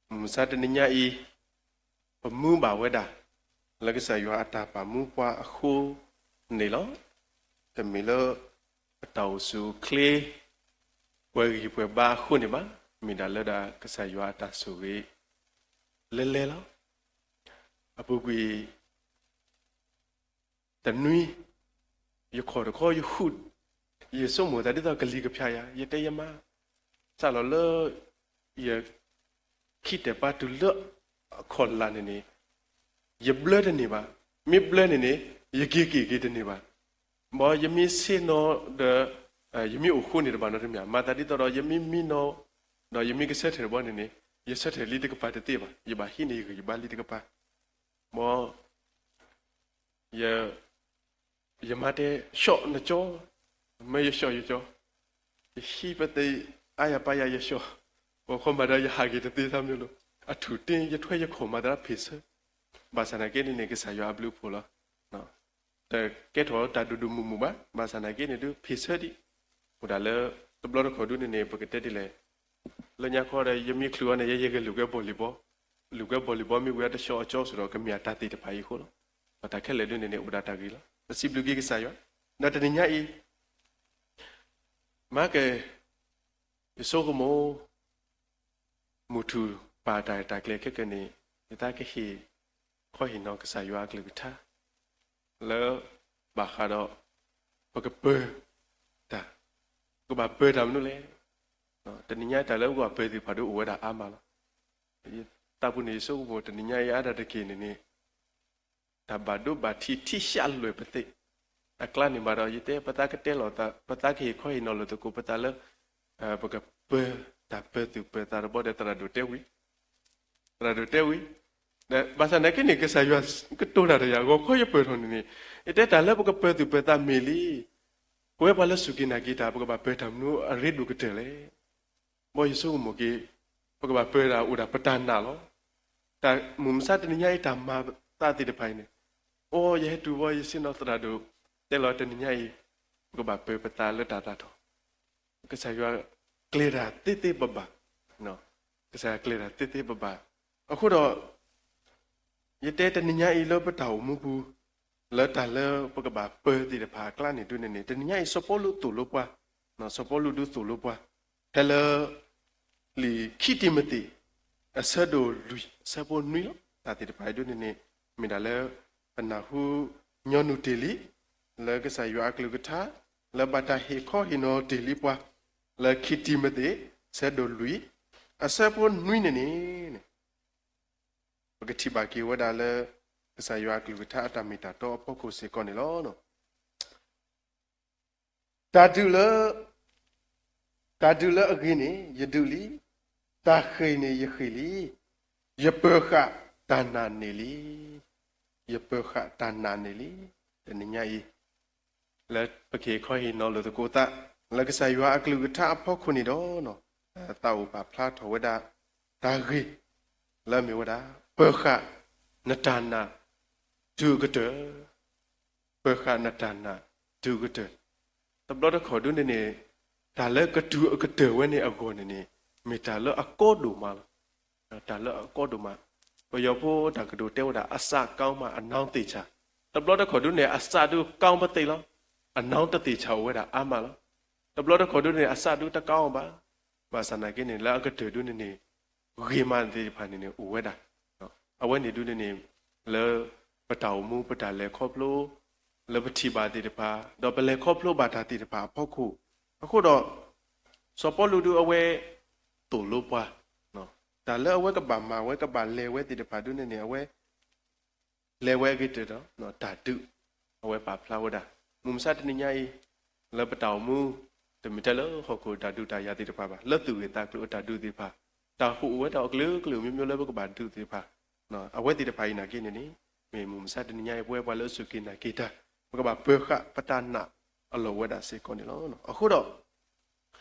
မုၢ်မဆါတနံၤညါအံၤ, ပမူဘၣ်ဝဲဒၣ် လၢကစၢ်ယွၤအတၢ်ပာ်မူပှၤအဃိန့ၣ်လီၤ. တမ့ၢ်လၢ ပတၢ်အိၣ်ဆူၣ်အိၣ်ချ့ ပှဲၤဂံၢ်ပှဲၤဘါအဃိန့ၣ်ဘၣ်, မ့ၢ်ဒၣ်လၢဒၣ်ကစၢ်ယွၤအတၢ်ဆိၣ်ဂ့ၤ လဲၤလဲၤလီၤ. အပူၤကွံာ် တနွံ ယခီၣ်တခီ ယဟူး, ယဆိကမိၣ်သးဒ်သိးကလံၤကဖျါယၤ, ယတဲယမါ, စးလီၤလၢ ယ ခံတဲာ်ပာ်တုၤလၢအခီၣ်လာ်န့ၣ်န့ၣ်, ယဘျၢတန့ၢ်ဘၣ်, မ့ၢ်ဘျၢန့ၣ်န့ၣ် ယက့ၤက့ၤက့ၤတန့ၢ်ဘၣ်. ဘၣ်ယမ့ၢ်ဆ့ၣ်နီၤဒီး ယမ့ၢ်အိၣ်ဃိန့ၣ်တဘၣ်နီတမံၤ, မၤသးဒ်သိးဒီး ယမ့ၢ်မံနီၤ ဒီးယမ့ၢ်ကဆၢထၢၣ်တဘျီန့ၣ်န့ၣ် ယဆၢထၢၣ်လံတကပၤတသ့ဘၣ်, ယဘၣ်ဟံးန့ၢ်ယဂံၢ်ယဘါလံတကပၤ. ဘၣ် ယ ယမါတဲ ဆှီၣ်နကၠီ, မ့ၢ်ယဆှီၣ်ယကၠီ, ယဟံးပသ့အါယၤပာ်ယၤယဆှီၣ်, ဂီၤခီမးဒီးယဟးက့ၤတသ့သးမ့ၢ်လီၤ, အထူၣ်တ့ ယထွဲယခိၣ်မၤသးဖ့ၣ်ဆၢ, ဘၣ်ဆၣ်သနာ်က့န့ၣ်န့ၣ် ကစၢ်ယွၤအဘျုးအဖှိၣ်လီၤ. တကဲထီၣ်တၢ်ဒိၣ်ဒိၣ်မုၢ်မုၢ်ဘၣ်, ဘၣ်ဆၣ်သနာ်က့န့ၣ်ဒုး ဖ့ၣ်ဆၢဒံး, အိၣ်ဒၣ်လၢ တဘျီတခီၣ်ဒုးန့ၣ်န့ၣ် ပကတဲဒ်လဲၣ်, လၢညါခီဒီး ယမ့ၢ်ချုးအီၤန့ၣ် ယဲယဂဲၤလုာ်ကွဲ volleyball, လုာ်ကွဲ volleyball မ့ၢ်ဝံၤအတဆှီအကၠီဆိဒီး ကမ့ၢ်အတၢ်သ့ၣ်တဖၣ်အံၤအဃိလီၤ. ဘၣ်တၢ်ခဲလၢာ်ဒုးန့ၣ်န့ၣ် အိၣ်ဒၣ်တၢ်ဂ့ၤလီၤ. ပစံးဘျုးက့ၤကစၢ်ယွၤ, ဒီးတနံၤညါအံၤ မၤက ယဆိကမိၣ် မုၢ်ထူၣ်ပာ်တၢ်ရဲၣ်တၢ်ကျဲၤခဲကနံၣ်န့ၣ် ယသးကဟ့ၣ်ခီဟ့ၣ်နီၤကစၢ်ယွၤအကလုၢ်ကထါ လၢဘၣ်ဃးဒီး ပကပၢၤတၢ်, ပကဘၣ်ပၢၤတၢ်မနုၤလဲၣ်. တနံၤညါတၢ်လၢပကဘၣ်ပၢၤသ့ၣ်တဖၣ်ဒုးအိၣ်ဝဲဒၣ်အါမးလီၤ. သးပူၤန့ၣ်ယဆိကမိၣ်တနံၤညါအံၤအါဒၣ်တက့ၢ်န့ၣ်န့ၣ် တၢ်ဘၣ်ဒိဘၣ်ထံးထံးရှးလွဲၢ်ပသ့ၣ် အကျါန့ၣ်ဘၣ်ဒီး ယတဲပသးကတဲလီၤသး ပသးကဟ့ၣ်ခီဟ့ၣ်နီၤလိာ်သကိးပသးလၢ ပကပၢၤတၢ်ပၢၤသူၣ်ပၢၤသးတဘျီဒီး သရၣ်ဒိၣ်တဲဝံၤ သရၣ်ဒိၣ်တဲဝံၤ ဘၣ်ဆၣ်သနာ်က့န့ၣ် ကစၢ်ယွၤကတိၤတၢ်ဒီးယၤ ဂီၤခီယပၢၢ်ထီၣ်န့ၣ်န့ၣ် ယတဲတၢ်လၢပကပၢၤသူၣ်ပၢၤသးမ့ၢ်လံ. ပဝဲပှၤလၢစူၢ်က့ၤနာ်က့ၤတၢ် ပကဘၣ်ပၢၤတၢ်မနုၤအရ့ဒိၣ်ကတၢၢ်လဲၣ်. ဘီယဆိကမိၣ်က့ၤ ပကဘၣ်ပၢၤတၢ်အိၣ်ဒၣ်ပတၢ်နာ်လီၤ. တၢ်မုၢ်မဆါတနံၤညါအံၤတၢ်မၤသးသ့ၣ်တဖၣ်အံၤန့ၣ် အိ ယဟဲတုၤဘီ ယဆ့ၣ်နီၤသရၣ်ဒိၣ်တဲလီၤတနံၤညါအံၤ ပကဘၣ်ပၢၤပသးလၢတၢ်သးထီၣ် ကစၢ်ယွၤကျဲၤတၢ်သ့သ့ဘၣ်ဘၣ်, ကစၢ်ယွၤကျဲၤတၢ်သ့သ့ဘၣ်ဘၣ်. အဃိဒီး ယတဲတနံၤညါအံၤလၢပတၢ်အိၣ်မူပူၤ လၢတၢ်လၢပကဘၣ်ပၢၤသ့ၣ်တဖၣ်အကျါန့ၣ်ဒုးန့ၣ်န့ၣ် တနံၤညါအံၤစီၤပီလူးသိၣ်လိပှၤ, စီၤပီလူးဒုးသိၣ်လိပှၤ ဖဲလၢ လံာ်ခံတံၤမသ့း အဆၢဒိၣ်လွံၢ် အဆၢဖိနွံလီၤ. တၢ်သ့ၣ်တဖၣ်အံၤဒုးန့ၣ်န့ၣ် မ့ၢ်ဒၣ်လၢ ပနၢ်ဟူညီနုၢ်တ့ၢ်လံ လၢကစၢ်ယွၤအကလုၢ်ကထါ လၢဘၣ်တၢ်ဟ့ၣ်ခီဟ့ၣ်နီၤတ့ၢ်လံပှၤ လၢခံတံၤမသ့း ဆၢဒိၣ်လွံၢ် အဆၢဖိနွံန့ၣ်န့ၣ် ပကထံၣ်ဘၣ်က့ၤဝဲဒၣ်လၢ ကစၢ်ယွၤအကလုၢ်ကထါအတၢ်မ့ၢ်တၢ်တီအဖီခိၣ်စ့ၢ်ကီးန့ၣ်လီၤ. တၢ်ဒုးလၢ တၢ်ဒုးလၢအဂ့ၤန့ၣ် ယဒုးလံ, တၢ်ဃ့ၢ်န့ၣ်ယဃ့ၢ်လံ, ယပၢၤဃာ်တၢ်နာ်န့ၣ်လံ, ယပၢၤဃာ်တၢ်နာ်န့ၣ်လံ. တနံၤညါအံၤ လၢပကဟ့ၣ်ခီဟ့ၣ်နီၤလိာ်သကိးသး လၢကစၢ်ယွၤအကလုၢ်ကထါအဖီခိၣ်န့ၣ်ဒီး သးအိၣ်ပာ်ဖျါထီၣ်ဝဲဒၣ် တၢ်ဂ့ၢ် လၢအမ့ၢ်ဝဲဒၣ် ပၢၤဃာ်နတၢ်နာ် တုၤအကတၢၢ် ပၢၤဃာ်နတၢ်နာ် တုၤအကတၢၢ်. တဘျီတခီၣ်ဒုးန့ၣ်န့ၣ် တၢ်လၢကတုၤအကတၢၢ်ဝဲန့ၣ်အဂီၢ်န့ၣ်န့ၣ် မ့ၢ်တၢ်လၢအကီဒိၣ်မးလီၤ. တၢ်လၢအကီဒိၣ်မး, ပယီၤဖိတၢ်ကတိၤတဲဝဲဒၣ် အစကောင်းမှ အနောက်သေချာ. တဘျီတခီၣ်ဒုးန့ၣ် အစဒုးကောင်းပသ့ၣ်လီၤ, အနောက်တသေချာအိၣ်ဝဲဒၣ်အါမးလီၤ. တဘျီတခီၣ်ဒုးန့ၣ် အစဒုးတကောင်းဘၣ်, ဘၣ်ဆၣ်သနာ်က့န့ၣ် လၢအကတၢၢ်ဒုးန့ၣ်န့ၣ် ဂ့ၤမးသ့ၣ်တဖၣ်န့ၣ်န့ၣ် အိၣ်ဝဲဒၣ်. အဝဲန့ၣ်ဒုးန့ၣ်န့ၣ် လၢပတၢ်အိၣ်မူ ပတၢ်လဲၤခီဖျိ လၢပထံၣ်ဘၣ်သ့ၣ်တဖၣ် ဒီးပလဲၤခီဖျိဘၣ်တၢ်သ့ၣ်တဖၣ်အဖီခိၣ်, အဃိဒီး စီၤပီလူးဒုးအဝဲ သိၣ်လိပှၤ, တၢ်လၢအဝဲကဘၣ်မၤဝဲ ကဘၣ်လဲၤဝဲသ့ၣ်တဖၣ်ဒုးန့ၣ်န့ၣ် အဝဲ လဲၤဝဲအဂ့ၤကတၢၢ်ဒီး တၢ်ဒုး အဝဲပာ်ဖျါဝဲဒၣ်. မုၢ်မဆါတနံၤညါအံၤ လၢပတၢ်အိၣ်မူ တမ့ၢ်ထဲလၢဟီၣ်ခိၣ်တၢ်ဒုးတၢ်ယၤသ့ၣ်တဖၣ်ဘၣ်, လၢသူၣ်ဂ့ၢ်သးကျိၤအတၢ်ဒုးသ့ၣ်တဖၣ်, တၢ်ဟူးအိၣ်ဝဲဒၣ်အကလုာ်ကလုာ် မျိုးမျိုးလၢပကဘၣ်ဒုးသ့ၣ်တဖၣ်, အဝဲသ့ၣ်တဖၣ်အံၤနာ်က့န့ၣ်န့ၣ် မ့ၢ်မုၢ်မဆါတနံၤညါအံၤ ပဝဲပှၤလၢအစူၢ်က့ၤနာ်က့ၤတၢ် ပကဘၣ်ပၢၤဃာ်ပတၢ်နာ်အလီၢ်ဝဲဒၣ်စ့ၢ်ကီးန့ၣ်လီၤ. အဃိ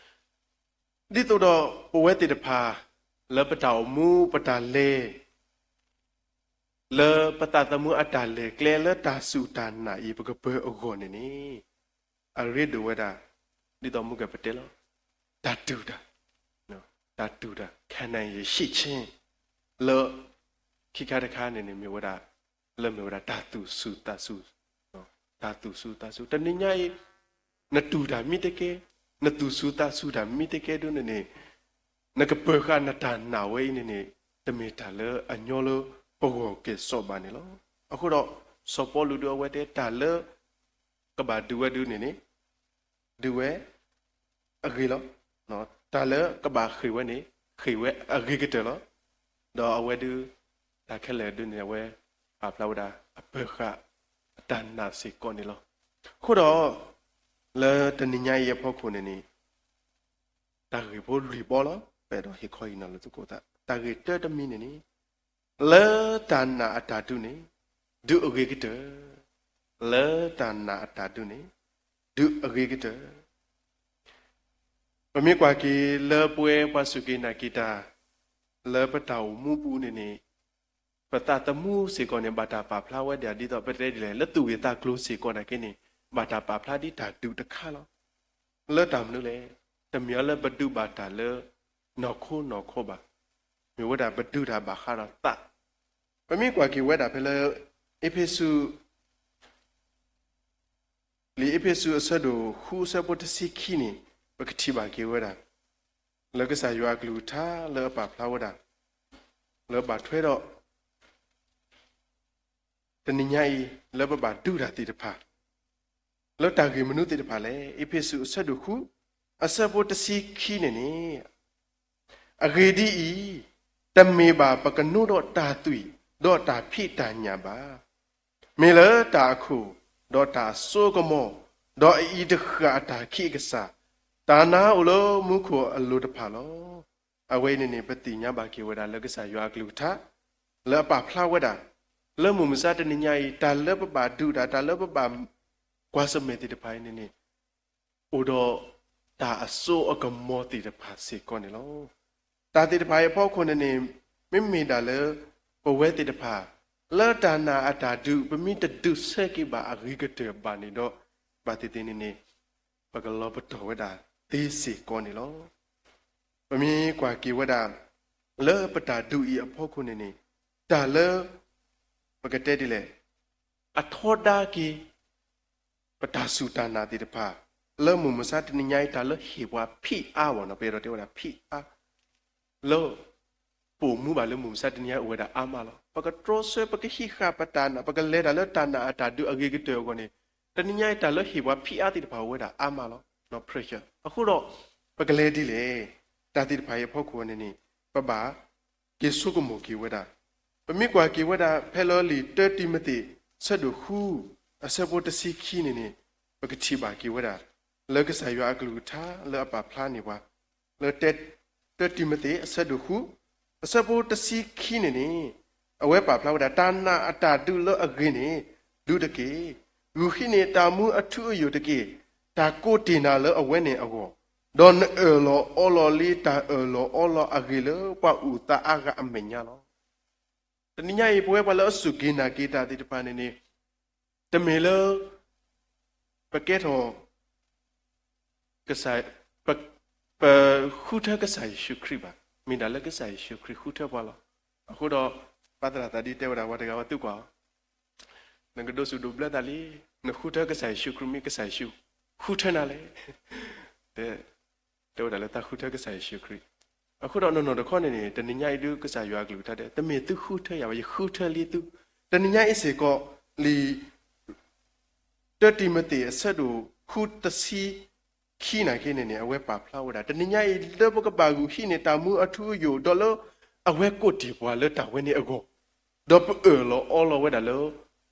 ဒီး ဒ်သိးဒီးပဝဲသ့ၣ်တဖၣ် လၢပတၢ်အိၣ်မူပတၢ်လဲၤ လၢပသးသမူအတၢ်လဲၤကျဲလၢတၢ်စူၢ်တၢ်နာ်အံၤ ပကပၢၤအဂီၢ်န့ၣ်န့ၣ် အရ့ဒိၣ်ဝဲဒၣ် ဒ်သိးမုၢ်ကဲၣ်ပတဲလီၤ တၢ်တူၢ်တၢ်, တၢ်တူၢ်တၢ် ခဲနံယရှေ့ခြင်း လၢ ခံခါတခါန့ၣ်န့ၣ် မ့ၢ်ဝဲဒၣ် လၢမ့ၢ်ဝဲဒၣ်တၢ်သူၣ်စူၤသးစူၤ, တၢ်သူၣ်စူၤသးစူၤ တနံၤညါအံၤ နတူၢ်တၢ်မ့ၢ်တကဲ, နသူၣ်စူၤသးစူၤတၢ်မ့ၢ်တကဲဒုးန့ၣ်န့ၣ် နကပၢၤဃာ်နတၢ်နာ်ဝဲအံၤန့ၣ်န့ၣ် တမ့ၢ်တၢ်လၢအညီလၢပဂီၢ်ကဲၣ်ဆိးဘၣ်န့ၣ်လီၤ. အဃိဒီး စီၤပီလူးဒုးအဝဲတဲတၢ်လၢ ကဘၣ်ဒုးဝဲဒုးန့ၣ်န့ၣ် ဒုးဝဲ အဂ့ၤလီၤ. တၢ်လၢကဘၣ်ဃ့ၢ်ဝဲန့ၣ် ဃ့ၢ်ဝဲအဂ့ၤကတၢၢ်လီၤ. ဒီးအဝဲဒုး တၢ်ခဲလၢာ်ဒုးန့ၣ် အဝဲပာ်ဖျါဝဲဒၣ် အပၢၤဃာ်အတၢ်နာ်စ့ၢ်ကီးန့ၣ်လီၤ. အဃိဒီး လၢတနံၤညါအံၤအဖီခိၣ်န့ၣ်န့ၣ် တၢ်ဂ့ၢ်ဖိလွံၢ်ဘီလီၤ. ပအဲၣ်ဒိးဟ့ၣ်ခီဟ့ၣ်နီၤလိာ်သကိးသး တၢ်ဂ့ၢ်တၢတမံၤန့ၣ်န့ၣ် လၢတၢ်နာ်အတၢ်ဒုးန့ၣ် ဒုးအဂ့ၤကတၢၢ်, လၢတၢ်နာ်အတၢ်ဒုးန့ၣ် ဒုးအဂ့ၤကတၢၢ်. ပမ့ၢ်ကွၢ်က့ၤလၢပဝဲပှၤစူၢ်က့ၤနာ်က့ၤတၢ် လၢပတၢ်အိၣ်မူပူၤန့ၣ်န့ၣ် ပသးသမူစ့ၢ်ကီးန့ၣ် ဘၣ်တၢ်ပာ်ဖျါဝဲဒၣ်ဒ်သိးပတဲဒ်လဲၣ် လၢသူၣ်ဂ့ၢ်သးကျိၤစ့ၢ်ကီးနာ်က့န့ၣ် ဘၣ်တၢ်ပာ်ဖျါဒ်တၢ်ဒုးတခါလီၤ. လၢတၢ်မနုၤလဲၣ်, တမ့ၢ်အီၤလၢပဒုးဘၣ်တၢ်လၢ နီၢ်ခိနီၢ်ခိဘၣ်. မ့ၢ်ဝဲဒၣ်ပဒုးတၢ်ဘၣ်ဃးဒီးသး. ပမ့ၢ်ကွၢ်က့ၤဝဲဒၣ်ဖဲလၢ အ့းဖ့းစူး လံာ်အ့းဖ့းစူးအဆၢဒိၣ်ဃုအဆၢဖိတဆံခံန့ၣ် ပကထံၣ်ဘၣ်က့ၤဝဲဒၣ် လၢကစၢ်ယွၤအကလုၢ်ကထါလၢအပာ်ဖျါဝဲဒၣ် လၢဘၣ်ထွဲဒီး တနံၤညါအံၤ လၢပဘၣ်ဒုးတၢ်သ့ၣ်တဖၣ် လၢတၢ်ဂ့ၢ်မနုၤသ့ၣ်တဖၣ်လဲၣ်. အ့းဖ့းစူးအဆၢဒိၣ်ဃု အဆၢဖိတဆံခံန့ၣ်န့ၣ် အဂ့ၢ်ဒ်အံၤ, တမ့ၢ်ဘၣ်ပကနိဒီးတၢ်သွံၣ်, ဒီးတၢ်ဖံးတၢ်ညၣ်ဘၣ်. မ့ၢ်လၢတၢ်အခိၣ်, ဒီးတၢ်အစိအကမီၤ, ဒီးအအံၤတဃၣ်အတၢ်ခံးအကစၢ်, တၢ်နာ်အိၣ်လၢမူခိၣ်အလိၤတဖၣ်လီၤ. အဝဲအံၤန့ၣ်န့ၣ် ပသ့ၣ်ညါဘၣ်က့ၤဝဲဒၣ်လၢကစၢ်ယွၤအကလုၢ်ကထါ လၢအပာ်ဖျါဝဲဒၣ် လၢမုၢ်မဆါတနံၤညါအံၤ တၢ်လၢပဘၣ်ဒုးတၢ်, တၢ်လၢပဘၣ်ကွၢ်ဆၢၣ်မဲာ်သ့ၣ်တဖၣ်အံၤန့ၣ်န့ၣ် အိၣ်ဒီးတၢ်အစိအကမီၤသ့ၣ်တဖၣ်စ့ၢ်ကီးန့ၣ်လီၤ. တၢ်သ့ၣ်တဖၣ်အံၤအဖီခိၣ်န့ၣ်န့ၣ် မ့မ့ၢ်ဒၣ်လၢ ပဝဲသ့ၣ်တဖၣ် လၢတၢ်နာ်အတၢ်ဒုး ပမ့ၢ်တဒုးဆၢက့ၤဘၣ်အဂ့ၤကတၢၢ်ဘၣ်န့ၣ်ဒီး ဘၣ်သ့ၣ်သ့ၣ်န့ၣ်န့ၣ် ပကလီၤပတီၢ်ဝဲဒၣ်သ့စ့ၢ်ကီးန့ၣ်လီၤ. ပမ့ၢ်ကွၢ်က့ၤဝဲဒၣ် လၢပတၢ်ဒုးအံၤအဖီခိၣ်န့ၣ်န့ၣ် တၢ်လၢ ပကတဲဒ်လဲၣ်, အထီဒါက့ၤ ပတၢ်စူၢ်တၢ်နာ်သ့ၣ်တဖၣ် လၢမုၢ်မဆါတနံၤညါအံၤ တၢ်လၢဟ့ၣ်ပှၤဖံးအါဘၣ်နီၤ, ပအဲၣ်ဒိးတဲဝဲဒၣ်ဖံးအါ လၢ ပအိၣ်မူဘၣ်လၢမုၢ်မဆါတနံၤညါအံၤ အိၣ်ဝဲဒၣ်အါမးလီၤ. ပကတြီဆၢ ပကဟံးဃာ်ပတၢ်နာ်, ပကလဲၤတၢ်လၢတၢ်နာ်အတၢ်ဒုးအဂ့ၤကတၢၢ်အဂီၢ်န့ၣ် တနံၤညါအံၤ တၢ်လၢဟ့ၣ်ပှၤဖံးအါသ့ၣ်တဖၣ်အိၣ်ဝဲဒၣ်အါမးလီၤ. အဃိဒီး ပကလဲၤဒ်လဲၣ်, တၢ်သ့ၣ်တဖၣ်အံၤအဖီခိၣ်န့ၣ်န့ၣ် ပဘၣ် က့ၤဆိကမိၣ်က့ၤဝဲဒၣ်. ပမ့ၢ်ကွၢ်က့ၤဝဲဒၣ် ဖဲလၢလံာ်တၢတံၤမသ့း ဆၢဒိၣ်ဃု အဆၢဖိတဆံခံန့ၣ်န့ၣ် ပကထံၣ်ဘၣ်က့ၤဝဲဒၣ် လၢကစၢ်ယွၤအကလုၢ်ကထါလၢအပာ်ဖျါန့ၢ်ပှၤ လၢ တၢတံၤမသ့း အဆၢဒိၣ်ဃု အဆၢဖိတဆံခံန့ၣ်န့ၣ် အဝဲပာ်ဖျါဝဲဒၣ် တၢ်နာ်အတၢ်ဒုးလၢအဂ့ၤန့ၣ် ဒုးတက့ၢ်. ဂုာ်ဟံးန့ၢ်တၢ်မူအထူအယိာ်တက့ၢ်. တၢ်ကိးတ့ၢ်နၤလၢအဝဲန့ၣ်အဂီၢ်, ဒီးနအၢၣ်လီၤအီလီၤလံတၢ်အၢၣ်လီၤအီလီၤအဂ့ၤလၢပှၤအုၣ်သးအါဂၤအမဲာ်ညါလီၤ. တနံၤညါအံၤ ပဝဲပှၤလၢအစူၢ်က့ၤနာ်က့ၤတၢ်သ့ၣ်တဖၣ်န့ၣ်န့ၣ် တမ့ၢ်လၢ ပကဲထီၣ် ကစၢ် ပ ပဃုထၢကစၢ်ယ့ၣ်ၡူးခရံာ်ဘၣ်. မ့ၢ်ဒၣ်လၢကစၢ်ယ့ၣ်ၡူးခရံာ်ဃုထၢပှၤလီၤ. အဃိဒီး ပၢ်သရၣ်သးဒ်တဲဝဲဒၣ် ပှၤတဂၤဝဲသုကွၢ်အီၤ, နကဒိးစူၣ်ဒိးဘျၢသးလံ, နဃုထၢကစၢ်ယ့ၣ်ၡူးခရံာ် မ့ၢ်ကစၢ်ယ့ၣ်ၡူးဃုထၢနၤလဲၣ်. တဲဝဲဒၣ်လၢတၢ်ဃုထၢကစၢ်ယ့ၣ်ၡူးခရံာ်. အဃိဒီးနီၢ်နီၢ်တခီန့ၣ်န့ၣ် တနံၤညါအံၤဒုး ကစၢ်ယွၤအကလုၢ်ကထါတဲ တမ့ၢ်သုဃုထၢယၤဘၣ်, ယဃုထၢလံသု. တနံၤညါအံၤစ့ၢ်ကီး လံာ် တၢတံၤမသ့း အဆၢဒိၣ်ဃု တဆံခံနာ်က့န့ၣ်န့ၣ် အဝဲပာ်ဖျါဝဲဒၣ် တနံၤညါအံၤ လၢပကဘၣ်ဂုာ်ဟံးန့ၢ်တၢ်မူအထူအယိာ် ဒီးလၢအဝဲကိးတ့ၢ်ပှၤလၢတၢ်ဝဲန့ၣ်အဂီၢ်, ဒီးပအၢၣ်လီၤအီလီၤဝဲဒၣ်လၢ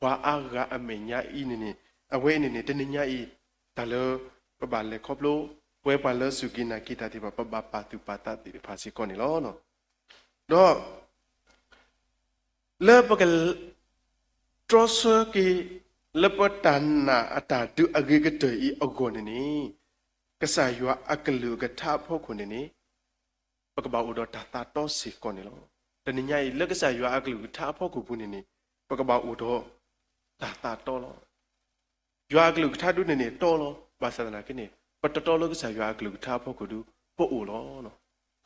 ပှၤအါဂၤအမဲာ်ညါအံၤန့ၣ်န့ၣ် အဝဲအံၤန့ၣ်န့ၣ် တနံၤညါအံၤ တၢ်လၢပဘၣ်လဲၤခီဖျိ ပဝဲပှၤလၢစူၢ်က့ၤနာ်က့ၤတၢ်သ့ၣ်တဖၣ် ပဘၣ်ပာ်သူၣ်ပာ်သးသ့ၣ်တဖၣ်စ့ၢ်ကီးန့ၣ်လီၤ. ဒီး လၢပက တြီဆၢက့ၤ လၢပတၢ်နာ်အတၢ်ဒုးအဂ့ၤကတၢၢ်အံၤအဂီၢ်န့ၣ်န့ၣ် ကစၢ်ယွၤအကလုၢ်အကထါအဖီခိၣ်န့ၣ်န့ၣ် ပကဘၣ်အိၣ်ဒီးတၢ်သးတီစ့ၢ်ကီးန့ၣ်လီၤ. တနံၤညါအံၤ လၢကစၢ်ယွၤအကလုၢ်ကထါအဖီခိၣ်ပူၤန့ၣ်န့ၣ် ပကဘၣ်အိၣ်ဒီးတၢ်သးတီလီၤ. ယွၤအကလုၢ်ကထါဒုန့ၣ်န့ၣ် တီလီၤ. ဘၣ်ဆၣ်သနာ်က့န့ၣ် ပတတီလၢကစၢ်ယွၤအကလုၢ်ကထါအဖီခိၣ်ဒု ပအိၣ်လီၤ.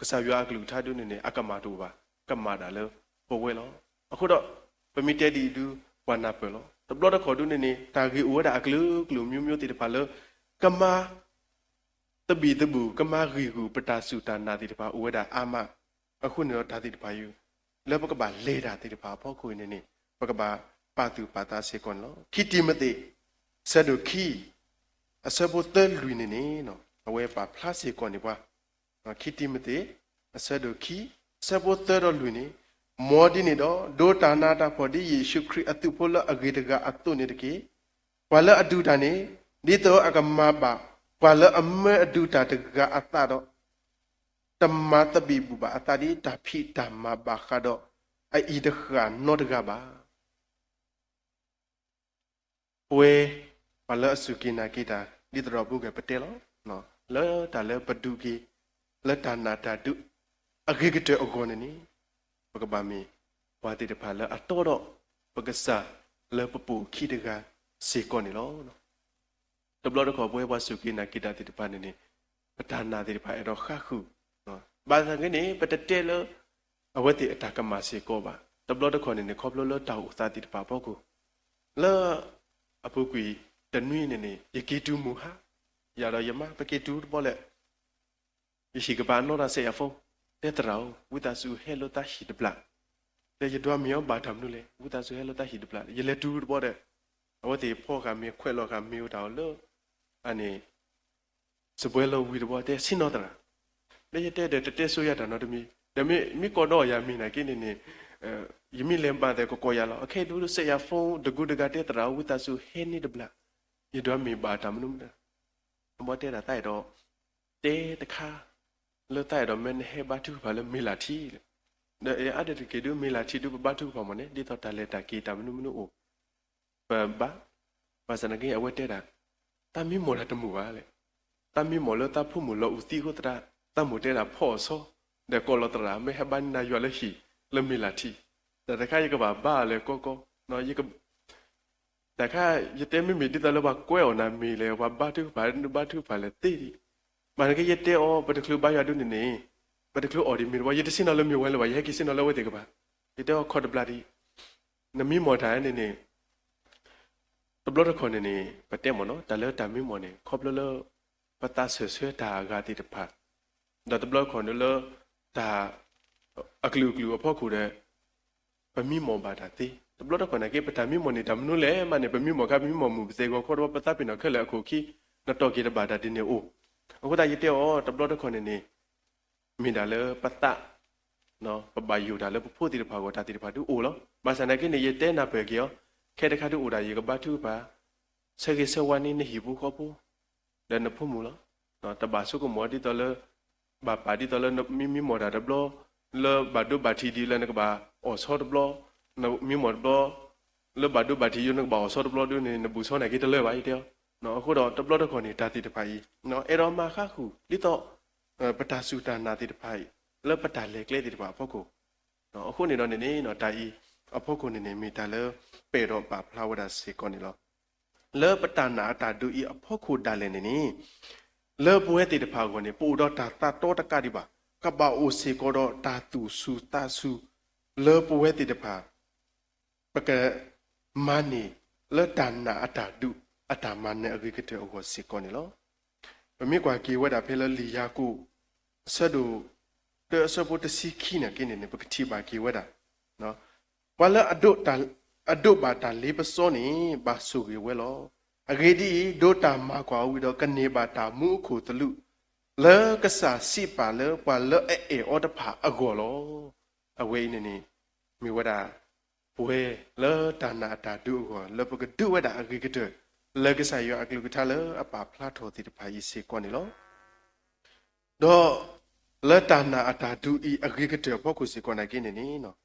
ကစၢ်ယွၤအကလုၢ်ကထါဒုန့ၣ်န့ၣ် အကမၣ်တအိၣ်ဘၣ်, ကမၣ်ဒၣ်လၢပဝဲလီၤ. အဃိဒီး ပမ့ၢ်တဲဒ်အံၤဒု ပှၤနၢ်ပၢၢ်လီၤ. တဘျီတခီၣ်ဒုန့ၣ်န့ၣ် တၢ်ဂ့ၢ်အိၣ်ဝဲဒၣ်အကလုာ်ကလုာ် မျိုးမျိုး သ့ၣ်တဖၣ်လၢ ကမၤ သဘံၣ်သဘုၣ် ကမၤဂံၢ်ဂူာ် ပတၢ်စူၢ်တၢ်နာ်သ့ၣ်တဖၣ်အိၣ်ဝဲဒၣ်အါမး. အဃိန့ၣ်ဒီးတၢ်သ့ၣ်တဖၣ်အံၤ လၢပကဘၣ်လဲၤတၢ်သ့ၣ်တဖၣ်အဖီခိၣ်အံၤန့ၣ်န့ၣ် ပကဘၣ်ပာ်သူၣ်ပာ်သးစ့ၢ်ကီးန့ၣ်လီၤ. ခံတံၤမသ့း ဆၢဒိၣ်ခံ အဆၢဖိသၢလွံၢ်န့ၣ်န့ၣ် အဝဲပာ်ဖျါစ့ၢ်ကီးန့ၣ်ပှၤ ခံတံၤမသ့း အဆၢဒိၣ်ခံ အဆၢဖိသၢဒီးလွံၢ်န့ၣ်, မ်ဒ်န့ၣ်ဒီး ဒိးတၢ်နးတၢ်ဖှီၣ်ဒ်ယ့ၣ်ၡူးခရံာ်အသုးဖိလၢအဂ့ၤတဂၤအသိးန့ၣ်တက့ၢ်. ပှၤလၢအဒုးတၢ်န့ၣ် ဒ်သိးအကမၤဘၣ် ပှၤလၢအမၢအဒုးတၢ်တဂၤအသးဒီး တမၤသဘံၣ်ဘုၣ်ဘၣ်အသးဒ်တၢ်ဖံးတၢ်မၤဘၣ်ဃးဒီး အအံၤတဃၣ်နီတဂၤဘၣ်. ပဝဲ ပှၤလၢအစူၢ်က့ၤနာ်က့ၤတၢ် ဒ်သိးဒီးပူၤကွံာ်ပတဲလီၤ, လၢတၢ်လၢပဒုးက့ၤ လၢတၢ်နာ်တၢ်ဒုး အဂ့ၤကတၢၢ်အဂီၢ်န့ၣ်န့ၣ် ပကဘၣ်မ့ၢ် ပှၤသ့ၣ်တဖၣ်လၢအတီဒီး ပကစၢ်လၢပပိာ်အခံတဂၤစ့ၢ်ကီးန့ၣ်လီၤ. တဘျီတခီၣ်ပဝဲပှၤစူၢ်က့ၤနာ်က့ၤတၢ်သ့ၣ်တဖၣ်န့ၣ်န့ၣ် ပတၢ်နာ်သ့ၣ်တဖၣ်အဲၣ်ဒိးဃါဃုာ်, ဘၣ်ဆၣ်က့န့ၣ် ပတတဲလၢ အဝဲသ့ၣ်အတၢ်ကမၣ်စ့ၢ်ကီးဘၣ်. တဘျီတခီၣ်န့ၣ်န့ၣ် ခီဖျိလၢတၢ်အိၣ်သးသ့ၣ်တဖၣ်အဖီခိၣ် လၢ အပူၤကွံာ်တနွံန့ၣ်န့ၣ် ယက့ၤတုၤမုၢ်ဟါ, ယၤဒီးယမါ ပက့ၤတုၤတဘျီလဲၣ်, ယဟံၣ်ကပၤအနီၢ်တၢ်စဲးယၤဖိ, တဲသရၣ်ဧၢ, ဝံသးစူၤဟဲလိာ်သးဟံၣ်တဘျီ, တဲယဒွးမ့ၢ်အီၤဘၣ်တၢ်မနုၤလဲၣ်, ဝံသးစူၤဟဲလိာ်သးဟံၣ်တဘျီ, ယလဲၤတုၤတဘျီဒီး အဝဲသ့ၣ်ဖီဃာ်မ့ၤခွဲးလီၤဃာ်မ့ၤအိၣ်တၢ်အီၤလၢ အန့ၣ် စပွဲလီၤဝံၤတဘျီ တဲဆ့ၣ်နီၤသရၣ်, ဒီးယတဲဒီးတတဲဆိယၤတၢ်နီတမံၤ, ဒီးမ့ၢ်ကီၢ်ဒီးယၤမံၤနာ်က့န့ၣ်န့ၣ်, ယမ့ၢ်လဲၤမၤသဲးကကိးယၤလီၤ. အခဲအံၤဒုးစဲးယၤ phone တကူတဂၤတဲသရၣ်အဝံသးစူၤဟဲန့ၢ်တဘျီ, ယဒွးမ့ၢ်ဘၣ်တၢ်မနုၤမနုၤ, နဘီတဲဒၣ်သးအဲၣ်ဒိး တဲတခါ လၢသးအဲၣ်ဒိးမ့ၢ်နဟဲဘါထုကဖၣ်လၢမ့ၤလးထံ, ဒီးအါဒၣ်တက့ၢ်ဒုး မ့ၤလးထံဒုးပဘါထုကဖၣ်မ့ၢ်န့ၣ် ဒ်သိးတၢ်လဲၤတၢ်က့ၤတၢ်မနုၤမနုၤအိၣ် ပဘါ, ဘၣ်ဆၣ်သနာ်က့အဝဲတဲဒၣ်, သးမံမီၢ်တၢ်တမုာ်ဘၣ်လဲၣ်. သးမံမီၢ်လၢသးဖိမုၣ်လီၤအုးသံအဃိသတး သးမိၢ်တဲဒၣ်ဖီအီၣ်ဆီ, ဒီးကိးလီၤသရၣ်မ့ၢ်ဟဲဘါန့ၢ်နၤယွၤလၢဟံၣ် လၢမ့ၤလးထံ, တၢ်တခါယကဘၣ်ဘါအီၤလဲၤကီကီ, တၢ်တခါယတဲမ့မ့ၢ်ဒ်သိးလၢပှၤကွဲအီၣ်နၤမ့ၤလဲၣ် ပှၤဘါထုကဖၣ် နဘါထုကဖၣ်လဲၣ်သ့ဒံး, ဘၣ်နက့ယတဲအီၤ ပတချုးဘါယွၤဒုးန့ၣ်န့ၣ်, ပတချုးအီၣ်ဒံးမ့ၤတဘီ ယတဆ့ၣ်နီၤလၢမ့ၤဝဲလၢၤဘၣ် ယဟဲက့ၤဆ့ၣ်နီၤလၢအဝဲသ့ၣ်ကပၤ, ယတဲအီၤခီတဘျီဒံး, နမံမီၢ်တၢ်န့ၣ်န့ၣ် တဘျီတခီၣ်န့ၣ်န့ၣ် ပတဲမ့ၢ်နီၤ တၢ်လၢတၢ်မံမီၢ်န့ၣ် ခီဖျိလၢ ပသးစၢၢ်ဆၢတၢ်အဂၤသ့ၣ်တဖၣ်, ဒီးတဘျီတခီၣ်န့ၣ်လၢ တၢ် အကလုာ်ကလုာ်အဖီခိၣ်ဒီး ပမံမီၢ်ဘၣ်တၢ်သ့, တဘျီတခီၣ်နာ်က့ ပတၢ်မံမီၢ်န့ၣ် တၢ်မနုၤလဲၣ်မးန့ၣ် ပမံမီၢ်ခါ ပမံမီၢ်မုာ်ပသ့ဂီၤခီဒီး ပသးပ့ၤနီၣ်ခဲလၢာ်အခိၣ်ခံ နတီၢ်က့ၤတဘၣ်တၢ်ဒ်န့ၣ်အိၣ်, အဃိသတးယတဲအီၤ တဘျီတခီၣ်န့ၣ်န့ၣ် မ့ၢ်ဒၣ်လၢပသး ပဘၣ်ယိၣ်တၢ်လၢပဖိသ့ၣ်တဖၣ်အဂီၢ် တၢ်သ့ၣ်တဖၣ်ဒုးအိၣ်လီၤ. ဘၣ်ဆၣ်သနာ်က့န့ၣ် ယတဲနၢ်ပၢၢ်က့ၤအီၤ, ခဲတခါဒုးအိၣ်ဒၣ် ယကဘါထုကဖၣ် ဆၢဂ့ၤဆၢဝါန့ၢ်နဟံၣ်ဖိဃီဖိ ဒီးနဖိမုၣ်လီၤ. တဘၣ်ဆိကမိၣ်ဒ်သိးလၢ ဘၣ်ပာ်ဒ်သိးလၢမံမံမီၢ်တၢ်တဘျီ လၢဘၣ်ဒိဘၣ်ထံးဒ်လၢနကဘၣ်အီၣ်ဆီတဘျီ, မံမီၢ်တဘျီ လၢဘၣ်ဒိဘၣ်ထံးယိ နကဘၣ်အီၣ်ဆီတဘျီဒုးန့ၣ် နဘူးဆီနာ်က့တလၢာ်ဘၣ် ယတဲအီၤ. အဃိဒီးတဘျီတခီၣ်န့ၣ် တၢ်သ့ၣ်တဖၣ်အံၤ အဲၣ်ဒိးမၤဃါဃုာ် ဒ်သိး ပတၢ်စူၢ်တၢ်နာ်သ့ၣ်တဖၣ်အံၤ လၢပတၢ်လဲၤကျဲသ့ၣ်တဖၣ်အဖီခိၣ်, အဃိန့ၣ်ဒီးန့ၣ်န့ၣ် တၢ်အံၤအဖီခိၣ်န့ၣ်န့ၣ် မ့ၢ်တၢ်လၢပအဲၣ်ဒိးပာ်ဖျါဝဲဒၣ်စ့ၢ်ကီးန့ၣ်လီၤ. လၢပတၢ်နာ်အတၢ်ဒုးအံၤအဖီခိၣ်ဒၣ်လဲာ်န့ၣ်န့ၣ် လၢပဝဲသ့ၣ်တဖၣ်အဂီၢ်န့ၣ် ပအိၣ်ဒီးတၢ်သးတီတကးဒံးဘၣ်, ကဘၣ်အိၣ်စ့ၢ်ကီးဒီးတၢ်သူၣ်စူၤသးစူၤ လၢပဝဲသ့ၣ်တဖၣ် ပက မၤန့ၢ် လၢတၢ်နာ်အတၢ်ဒုး အတၢ်မၤနၢၤအဂ့ၤကတၢၢ်အဂီၢ်စ့ၢ်ကီးန့ၣ်လီၤ. ပမ့ၢ်ကွၢ်က့ၤဝဲဒၣ်ဖဲလၢလံာ်ယၤကိာ် အဆၢဒိၣ် တၢအဆၢဖိတဆံခံနာ်က့န့ၣ်န့ၣ် ပကထံၣ်ဘၣ်က့ၤဝဲဒၣ် ပှၤလၢ အဒိးဘၣ်တၢ်လ့ပစီန့ၣ် ဘၣ်ဆိၣ်ဂ့ၤဝဲလီၤ. အဂ့ၢ်ဒ်အံၤ, ဒိးတၢ်မၤကွၢ်ဝံၤဒီး ကန့ၢ်ဘၣ်တၢ်မူအခိၣ်သလုး လၢကစၢ်စံးပာ်လၢပှၤလၢအအဲၣ်အီၤတဖၣ်အဂီၢ်လီၤ. အဝဲအံၤန့ၣ်န့ၣ် မ့ၢ်ဝဲဒၣ် ပဝဲလၢတၢ်နာ်အတၢ်ဒုးအဂီၢ် လၢပကဒုးဝဲဒၣ်အဂ့ၤကတၢၢ် လၢကစၢ်ယွၤအကလုၢ်ကထါလၢအပာ်ဖျါထီၣ်သ့ၣ်တဖၣ်အံၤစ့ၢ်ကီးန့ၣ်လီၤ. ဒီးလၢတၢ်နာ်အတၢ်ဒုးအံၤအဂ့ၤကတၢၢ်အဖီခိၣ်စ့ၢ်ကီးနာ်က့န့ၣ်န့ၣ်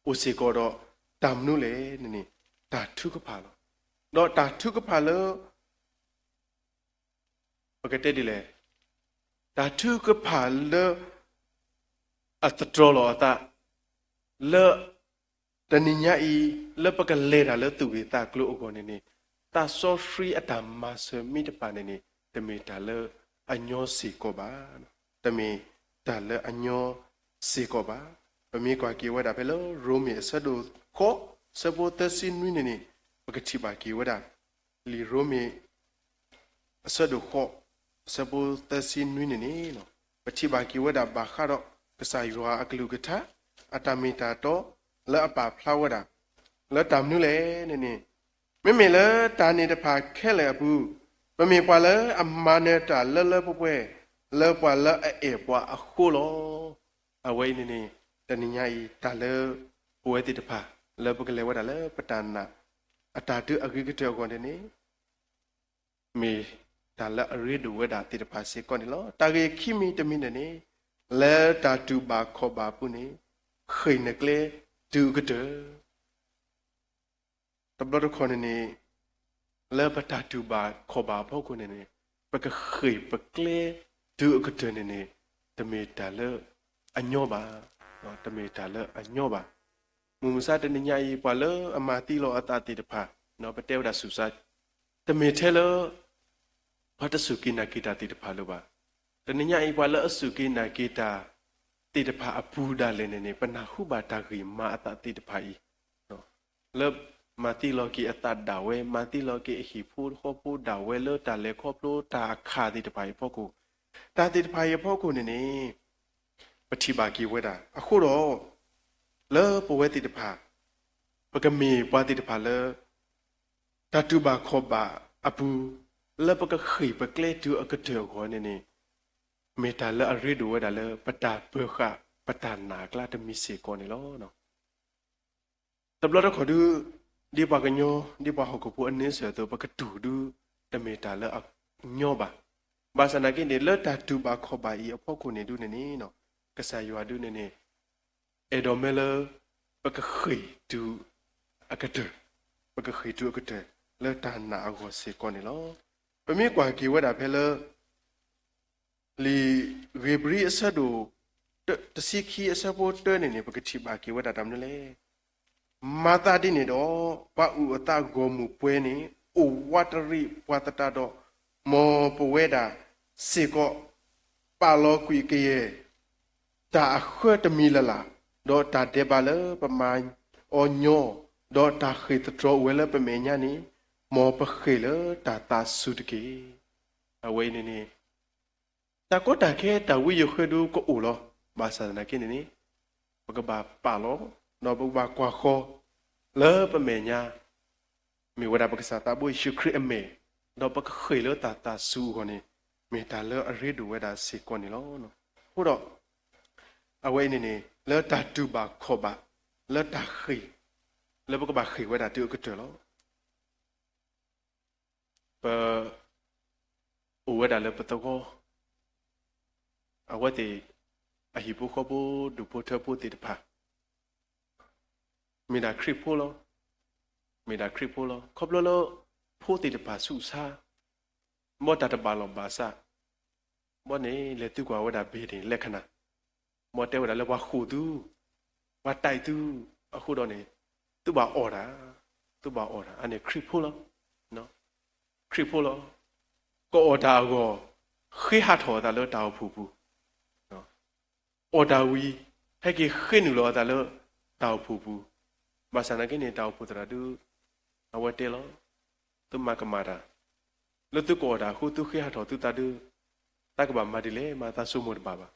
အိၣ်စ့ၢ်ကီးဒီးတၢ်မနုၤလဲၣ်န့ၣ်န့ၣ် တၢ်ထုကဖၣ်လီၤ. ဒီးတၢ်ထုကဖၣ်လၢ ပကတဲဒ်လဲၣ်, တၢ်ထုကဖၣ်လၢ အသတြီၤလီၤအသး လၢ တနံၤညါအံၤ လၢပကလဲၤတၢ်လၢသူၣ်ဂ့ၢ်သးကျိၤအဂီၢ်န့ၣ်န့ၣ် သးစီဆှံအတၢ်မၤစၢၤမ့ၢ်တဖၣ်န့ၣ်န့ၣ် တမ့ၢ်တၢ်လၢအညီစ့ၢ်ကီးဘၣ်. တမ့ၢ်တၢ်လၢအညီစ့ၢ်ကီးဘၣ်. ပမ့ၢ်ကွၢ်က့ၤဝဲဒၣ်ဖဲလၢ ရိမ့ၤအဆၢဒိၣ်ဃိး အဆၢဖိသၢဆံနွံန့ၣ်န့ၣ် ပကထံၣ်ဘၣ်က့ၤဝဲဒၣ် လံာ်ရိမ့ၤ အဆၢဒိၣ်ဃိး အဆၢဖိသၢဆံနွံန့ၣ်န့ၣ် ပထံၣ်ဘၣ်က့ၤဝဲဒၣ်ဘၣ်ဃးဒီး ကစၢ်ယွၤအကလုၢ်ကထါ အတၢ်မ့ၢ်တၢ်တီ လၢအပာ်ဖျါဝဲဒၣ် လၢတၢ်မနုၤလဲၣ်န့ၣ်န့ၣ် မ့မ့ၢ်လၢတၢ်န့ၣ်တဖၣ်ခဲလၢာ်အပူၤ ပမ့ၢ်ပှၤလၢအမၤနၢၤတၢ်လၢလၢပှဲၤပှဲၤ လၢပှၤလၢအအဲၣ်ပှၤအဃိလီၤ. အဝဲအံၤန့ၣ်န့ၣ် တနံၤညါအံၤ တၢ်လၢ ပဝဲသ့ၣ်တဖၣ် လၢပကလဲၤဝဲဒၣ်လၢပတၢ်နာ် အတၢ်ဒုးအဂ့ၤကတၢၢ်အဂီၢ်န့ၣ်န့ၣ် မ့ၢ်တၢ်လၢအရ့ဒိၣ်ဝဲဒၣ်သ့ၣ်တဖၣ်စ့ၢ်ကီးန့ၣ်လီၤ. တၢ်ဂ့ၢ်ခံမံၤတမံၤန့ၣ်န့ၣ် လၢတၢ်တူၢ်ဘၣ်ခီၣ်ဘၣ်အပူၤန့ၣ် ဃ့ၢ်နကျဲတုၤအကတၢၢ် တဘျီတခီၣ်န့ၣ်န့ၣ် လၢပတၢ်တူၢ်ဘၣ်ခီၣ်ဘၣ်အဖီခိၣ်န့ၣ်န့ၣ် ပကဃ့ၢ်ပကျဲတုၤအကတၢၢ်န့ၣ်န့ၣ် တမ့ၢ်တၢ်လၢအညီဘၣ်, တမ့ၢ်တၢ်လၢအညီဘၣ်. မုၢ်မဆါတနံၤညါအံၤ ပှၤလၢအမၤသံလီၤအသးသ့ၣ်တဖၣ် ပတဲဝဲဒၣ်ဆူၣ်စါ တမ့ၢ်ထဲလၢ ပှၤတစူၢ်က့ၤနာ်က့ၤတၢ်သ့ၣ်တဖၣ်လၢၤဘၣ်. တနံၤညါအံၤ ပှၤလၢအစူၢ်က့ၤနာ်က့ၤတၢ်သ့ၣ်တဖၣ်အပူၤဒၣ်လဲာ်န့ၣ်န့ၣ် ပနၢ်ဟူဘၣ်တၢ်ဂ့ၢ်မၤအသးသ့ၣ်တဖၣ်အံၤ လၢမၤသံလီၤက့ၤအသးဒၣ်ဝဲ, မၤသံလီၤက့ၤအဟံၣ်ဖိဃီဖိဒၣ်ဝဲလၢတၢ်လဲၤခီဖျိတၢ်အခးသ့ၣ်တဖၣ်အံၤအဖီခိၣ်, တၢ်သ့ၣ်တဖၣ်အံၤအဖီခိၣ်န့ၣ်န့ၣ် ပထံၣ်ဘၣ်က့ၤဝဲဒၣ်. အဃိဒီး လၢပဝဲသ့ၣ်တဖၣ် ပကမ့ၢ်ပှၤသ့ၣ်တဖၣ်လၢ တၢ်တူၢ်ဘၣ်ခီၣ်ဘၣ်အပူၤ လၢပကဃ့ၢ်ပကျဲတုၤအကတၢၢ်အဂီၢ်န့ၣ်န့ၣ် မ့ၢ်တၢ်လၢအရ့ဒိၣ်ဝဲဒၣ်လၢပတၢ်ပၢၤဃာ်ပတၢ်နာ်အကျါတမံၤစ့ၢ်ကီးန့ၣ်လီၤ. တဘျီတခီၣ်ဒုး ဒ်ပှၤကညီ ဒ်ပှၤဟီၣ်ခိၣ်ဖိအန့ဆၢၣ်အသိး ပကတူၢ်ဒုး တမ့ၢ်တၢ်လၢအညီဘၣ်. ဘၣ်ဆၣ်သနာ်က့န့ၣ် လၢတၢ်တူၢ်ဘၣ်ခီၣ်ဘၣ်အံၤအဖီခိၣ်န့ၣ်ဒုးန့ၣ်န့ၣ် ကစၢ်ယွၤဒုးန့ၣ်န့ၣ် အဲၣ်ဒိးမၢလၢ ပကဃ့ၢ်တုၤအကတၢၢ်, ပကဃ့ၢ်တုၤအကတၢၢ် လၢတၢ်နာ်အဂီၢ်စ့ၢ်ကီးန့ၣ်လီၤ. ပမ့ၢ်ကွၢ်က့ၤဝဲဒၣ်ဖဲလၢ လံာ်ဧ့ၤဘြံၤအဆၢဒိၣ် တဆံခံအဆၢဖိတၢန့ၣ်န့ၣ် ပကထံၣ်ဘၣ်က့ၤဝဲဒၣ်တၢ်မနုၤလဲၣ်. မၤသးဒ်န့ၣ်ဒီး ပှၤအုၣ်အသးဂီၢ်မုၢ်ပှဲၤန့ၣ် အိၣ်ဝးတရံးပှၤသတးဒီး မ်ပဝဲဒၣ်စ့ၢ်ကီး ပာ်လီၤကွံာ်ကယဲၢ် တၢ်အဃၢတမံၤလၢ်လၢ်, ဒီးတၢ်ဒဲးဘးလၢပမၤအီၤညီ, ဒီးတၢ်ဃ့ၢ်သတြီၤအိၣ်ဝဲလၢပမဲာ်ညါန့ၣ် မ်ပဃ့ၢ်လၢတၢ်သးစူၤတက့ၢ်. အဝဲအံၤန့ၣ်န့ၣ် တၢ်ကီတၢ်ခဲတၢ်ဝံယဃၢဒုးကအိၣ်လီၤ. ဘၣ်ဆၣ်သနာ်က့န့ၣ်န့ၣ် ပကဘၣ်ပာ်လီၤ ဒီးပကဘၣ်ကွၢ်ဃီ လၢပမဲာ်ညါ မ့ၢ်ဝဲဒၣ်ပကစၢ်သးဘိယ့ၣ်ၡူးခရံာ်အမဲာ်, ဒီးပကဃ့ၢ်လၢတၢ်သးစူၤအဂီၢ်န့ၣ် မ့ၢ်တၢ်လၢအရ့ဒိၣ်ဝဲဒၣ်စ့ၢ်ကီးန့ၣ်လီၤ. အဃိဒီး အဝဲအံၤန့ၣ်န့ၣ် လၢတၢ်တူၢ်ဘၣ်ခီၣ်ဘၣ် လၢတၢ်ဃ့ၢ် လၢပကဘၣ်ဃ့ၢ်ဝဲဒၣ်တုၤအကတၢၢ်လီၤ. ပ အိၣ်ဝဲဒၣ်လၢပသဝီ အဝဲသ့ၣ် အဟံၣ်ဖိဃီဖိ ဒူၣ်ဖိထၢဖိသ့ၣ်တဖၣ် မ့ၢ်ဒၣ်ခရံာ်ဖိလီၤ. မ့ၢ်ဒၣ်ခရံာ်ဖိလီၤ. ခီဖျိလၢ ဖိသ့ၣ်တဖၣ်ဆူးဆါ ဘီတၢ်တဘၣ်လီၢ်ဘၣ်စး ဘီန့ၣ် လဲၤသုကွၢ်ဝဲဒၣ် ဘ့ၣ်ဒ့ၣ် လဲခနၣ် ဘီတဲဝဲဒၣ်လၢပှၤဃိၣ်သု, ပှၤတဲသု, အဃိဒီးန့ၣ် သုဘၣ်အီၣ်တၢ်, သုဘၣ်အီၣ်တၢ်, အန့ၣ်ခရံာ်ဖိလီၤ. ခရံာ်ဖိလီၤ. ကအီၣ်တၢ်အဂီၢ် ဃ့ဟးထီၣ်အသးလၢတၢ်အိၣ်ဖှိၣ်ပူၤ အီၣ်တၢ်ဝံၤ ဟဲက့ၤဃ့နုာ်လီၤအသးလၢတၢ်အိၣ်ဖှိၣ်ပူၤ. ဘၣ်ဆၣ်သနာ်က့န့ၣ် တၢ်အိၣ်ဖှိၣ်သရၣ်ဒုး အဝဲတဲလီၤ, သုမၤကမၣ်တၢ်, လၢသုကအီၣ်တၢ်အဃိ သုဃ့ဟးထီၣ်သုသးဒုး, သးကဘၣ်မၤဒ်လဲၣ်မး သးဆိကမိၣ်တဘၣ်ဘၣ်.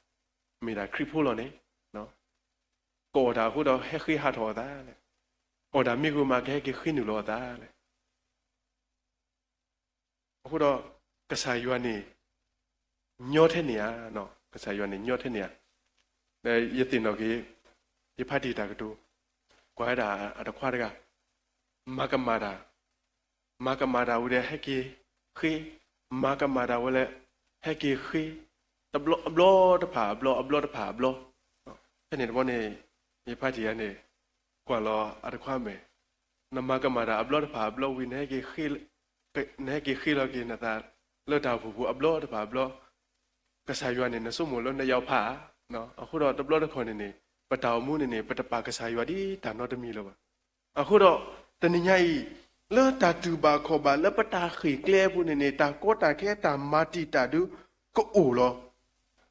မ့ၢ်ဒၣ်ခရံာ်ဖိလီၤန့ၣ်, ကအီၣ်တၢ်အဃိဒီး ဟဲဃ့ဟးထီၣ်အသးလဲၣ်, အီၣ်တၢ်မ့ၢ်ဂ့ၤမး ကဟဲက့ၤဃ့နုာ်လီၤအသးလဲၣ်. အဃိဒီး ကစၢ်ယွၤန့ၣ် ညီထဲန့ၣ်ဧါ, ကစၢ်ယွၤန့ၣ် ညီထဲန့ၣ်ဧါ. ဒီးယသ့ၣ်နီၣ်က့ၤ ယဖးတံၢ်တၢ်ကတိၤ, ကွၢ်ဝဲဒၣ်အတခွါတဂၤ မၤကမၣ်တၢ်, မၤကမၣ်တၢ်ဝံၤဒီး ဟဲက့ၤဃ့, မၤကမၣ်တၢ်ဝဲလၢ ဟဲက့ၤဃ့, တဘျီအဘျီတဖၣ်အဘျီ အဘျီတဖၣ်အဘျီ. ဖဲန့ၣ်တဘျီန့ၣ် ယဖးတံၢ်ဧါန့ၣ် ကွၢ်လီၤအတခွါမဲာ်, နမၤကမၣ်တၢ်အဘျီတဖၣ်အဘျီဝံၤ နဟဲက့ၤဃ့လီၤက့ၤနသး လၢတၢ်အိၣ်ဖှိၣ်ပူၤအဘျီတဖၣ်အဘျီ, ကစၢ်ယွၤန့ၣ် နဆိကမိၣ်လၢနယီၤဖးဧါ. အဃိဒီးတဘျီတခီၣ်န့ၣ်န့ၣ် ပတၢ်အိၣ်မူန့ၣ်န့ၣ် ပတပာ်ကစၢ်ယွၤဒ်တၢ်နီတမံၤလၢၤဘၣ်. အဃိဒီး တနံၤညါအံၤ လၢတၢ်တူၢ်ဘၣ်ခီၣ်ဘၣ် လၢပတၢ်ဃ့ၢ်ကျဲအပူၤန့ၣ်န့ၣ် တၢ်ကီတၢ်ခဲတၢ်မၤတံာ်တာ်ဒုးကအိၣ်လီၤ.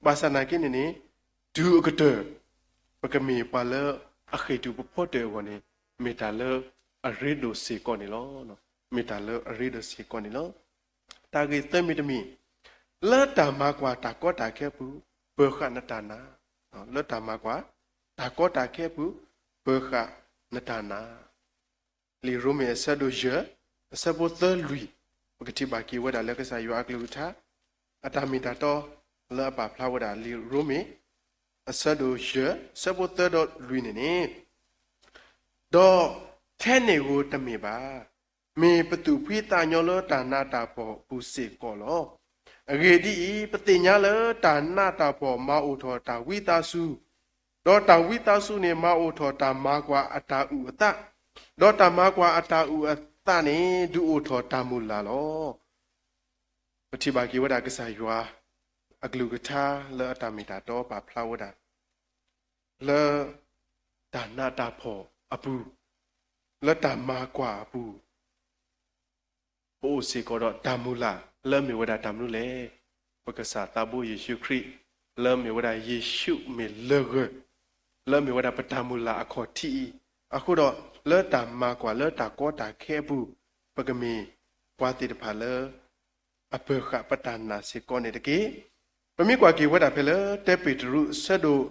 ဘၣ်ဆၣ်သနာ်က့န့ၣ်န့ၣ် တုၤအကတၢၢ် ပကမ့ၢ်ပှၤလၢအဃ့ၢ်တူာ်ပဖီတၢၣ်အဂီၢ်န့ၣ် မ့ၢ်တၢ်လၢအရ့ဒိၣ်စ့ၢ်ကီးန့ၣ်လီၤ. မ့ၢ်တၢ်လၢအရ့ဒိၣ်စ့ၢ်ကီးန့ၣ်လီၤ. တၢ်ဂ့ၢ်သၢမံၤတမံၤ, လၢတၢ်မၤကွၢ်တၢ်ကီတၢ်ခဲအပူၤ ပၢၤဃာ်နတၢ်နာ်, လၢတၢ်မၤကွၢ် တၢ်ကီတၢ်ခဲအပူၤ ပၢၤဃာ်နတၢ်နာ်. လံာ်ရိမ့ၤအဆၢဒိၣ်ယဲၢ် အဆၢဖိသၢလွံၢ်, ပကထံၣ်ဘၣ်က့ၤဝဲဒၣ်လၢကစၢ်ယွၤအကလုၢ်ကထါ အတၢ်မ့ၢ်တၢ်တီ လၢအပာ်ဖျါဝဲဒၣ်လံာ်ရိမ့ၤ အဆၢဒိၣ်ယဲၢ် အဆၢဖိသၢဒီးလွံၢ်န့ၣ်န့ၣ်, ဒီးထဲန့ၣ်ဧိၤတမ့ၢ်ဘၣ်, မ့ၢ်ပသူၣ်ဖှံသးညီလၢတၢ်နးတၢ်ဖှီၣ်အပူၤစ့ၢ်ကီးလီၤ. အဂ့ၢ်ဒ်အံၤ, ပသ့ၣ်ညါလၢတၢ်နးတၢ်ဖှီၣ်မၤအိၣ်ထီၣ်တၢ်ဝံသးစူၤ, ဒီးတၢ်ဝံသးစူၤန့ၣ် မၤအိၣ်ထီၣ်တၢ်မၤကွၢ်အတၢ်အုၣ်အသး, ဒီးတၢ်မၤကွၢ်အတၢ်အုၣ်အသးန့ၣ် ဒုးအိၣ်ထီၣ်တၢ်မုၢ်လၢ်လီၤ. ပထံၣ်ဘၣ်က့ၤဝဲဒၣ်ကစၢ်ယွၤအကလုၢ်ကထါလၢအတၢ်မ့ၢ်တၢ်တီပာ်ဖျါဝဲဒၣ် လၢတၢ်နးတၢ်ဖှီၣ်အပူၤ, လၢတၢ်မၤကွၢ်အပူၤ ပအိၣ်စ့ၢ်ကီးဒီးတၢ်မုၢ်လၢ်လၢအမ့ၢ်ဝဲဒၣ်တၢ်မနုၤလဲၣ်. ပကစၢ်သးဘိယ့ၣ်ၡူးခရံာ် လၢအမ့ၢ်ဝဲဒၣ်ယ့ၣ်ၡူးမ့ၢ်လၢၢ်ဂၢၢ်, လၢအမ့ၢ်ဝဲဒၣ်ပတၢ်မုၢ်လၢ်အခီၣ်ထံးအံၤ, အဃိဒီးလၢတၢ်မၤကွၢ်လၢတၢ်ကီတၢ်ခဲအပူၤ ပကမ့ၢ်ပှၤသ့ၣ်တဖၣ်လၢ အပၢၤဃာ်ပတၢ်နာ်စ့ၢ်ကီးန့ၣ်တက့ၢ်. ပမ့ၢ်ကွၢ်က့ၤဝဲဒၣ်ဖဲလၢ တၢပ့းတရူးအဆၢဒိၣ်,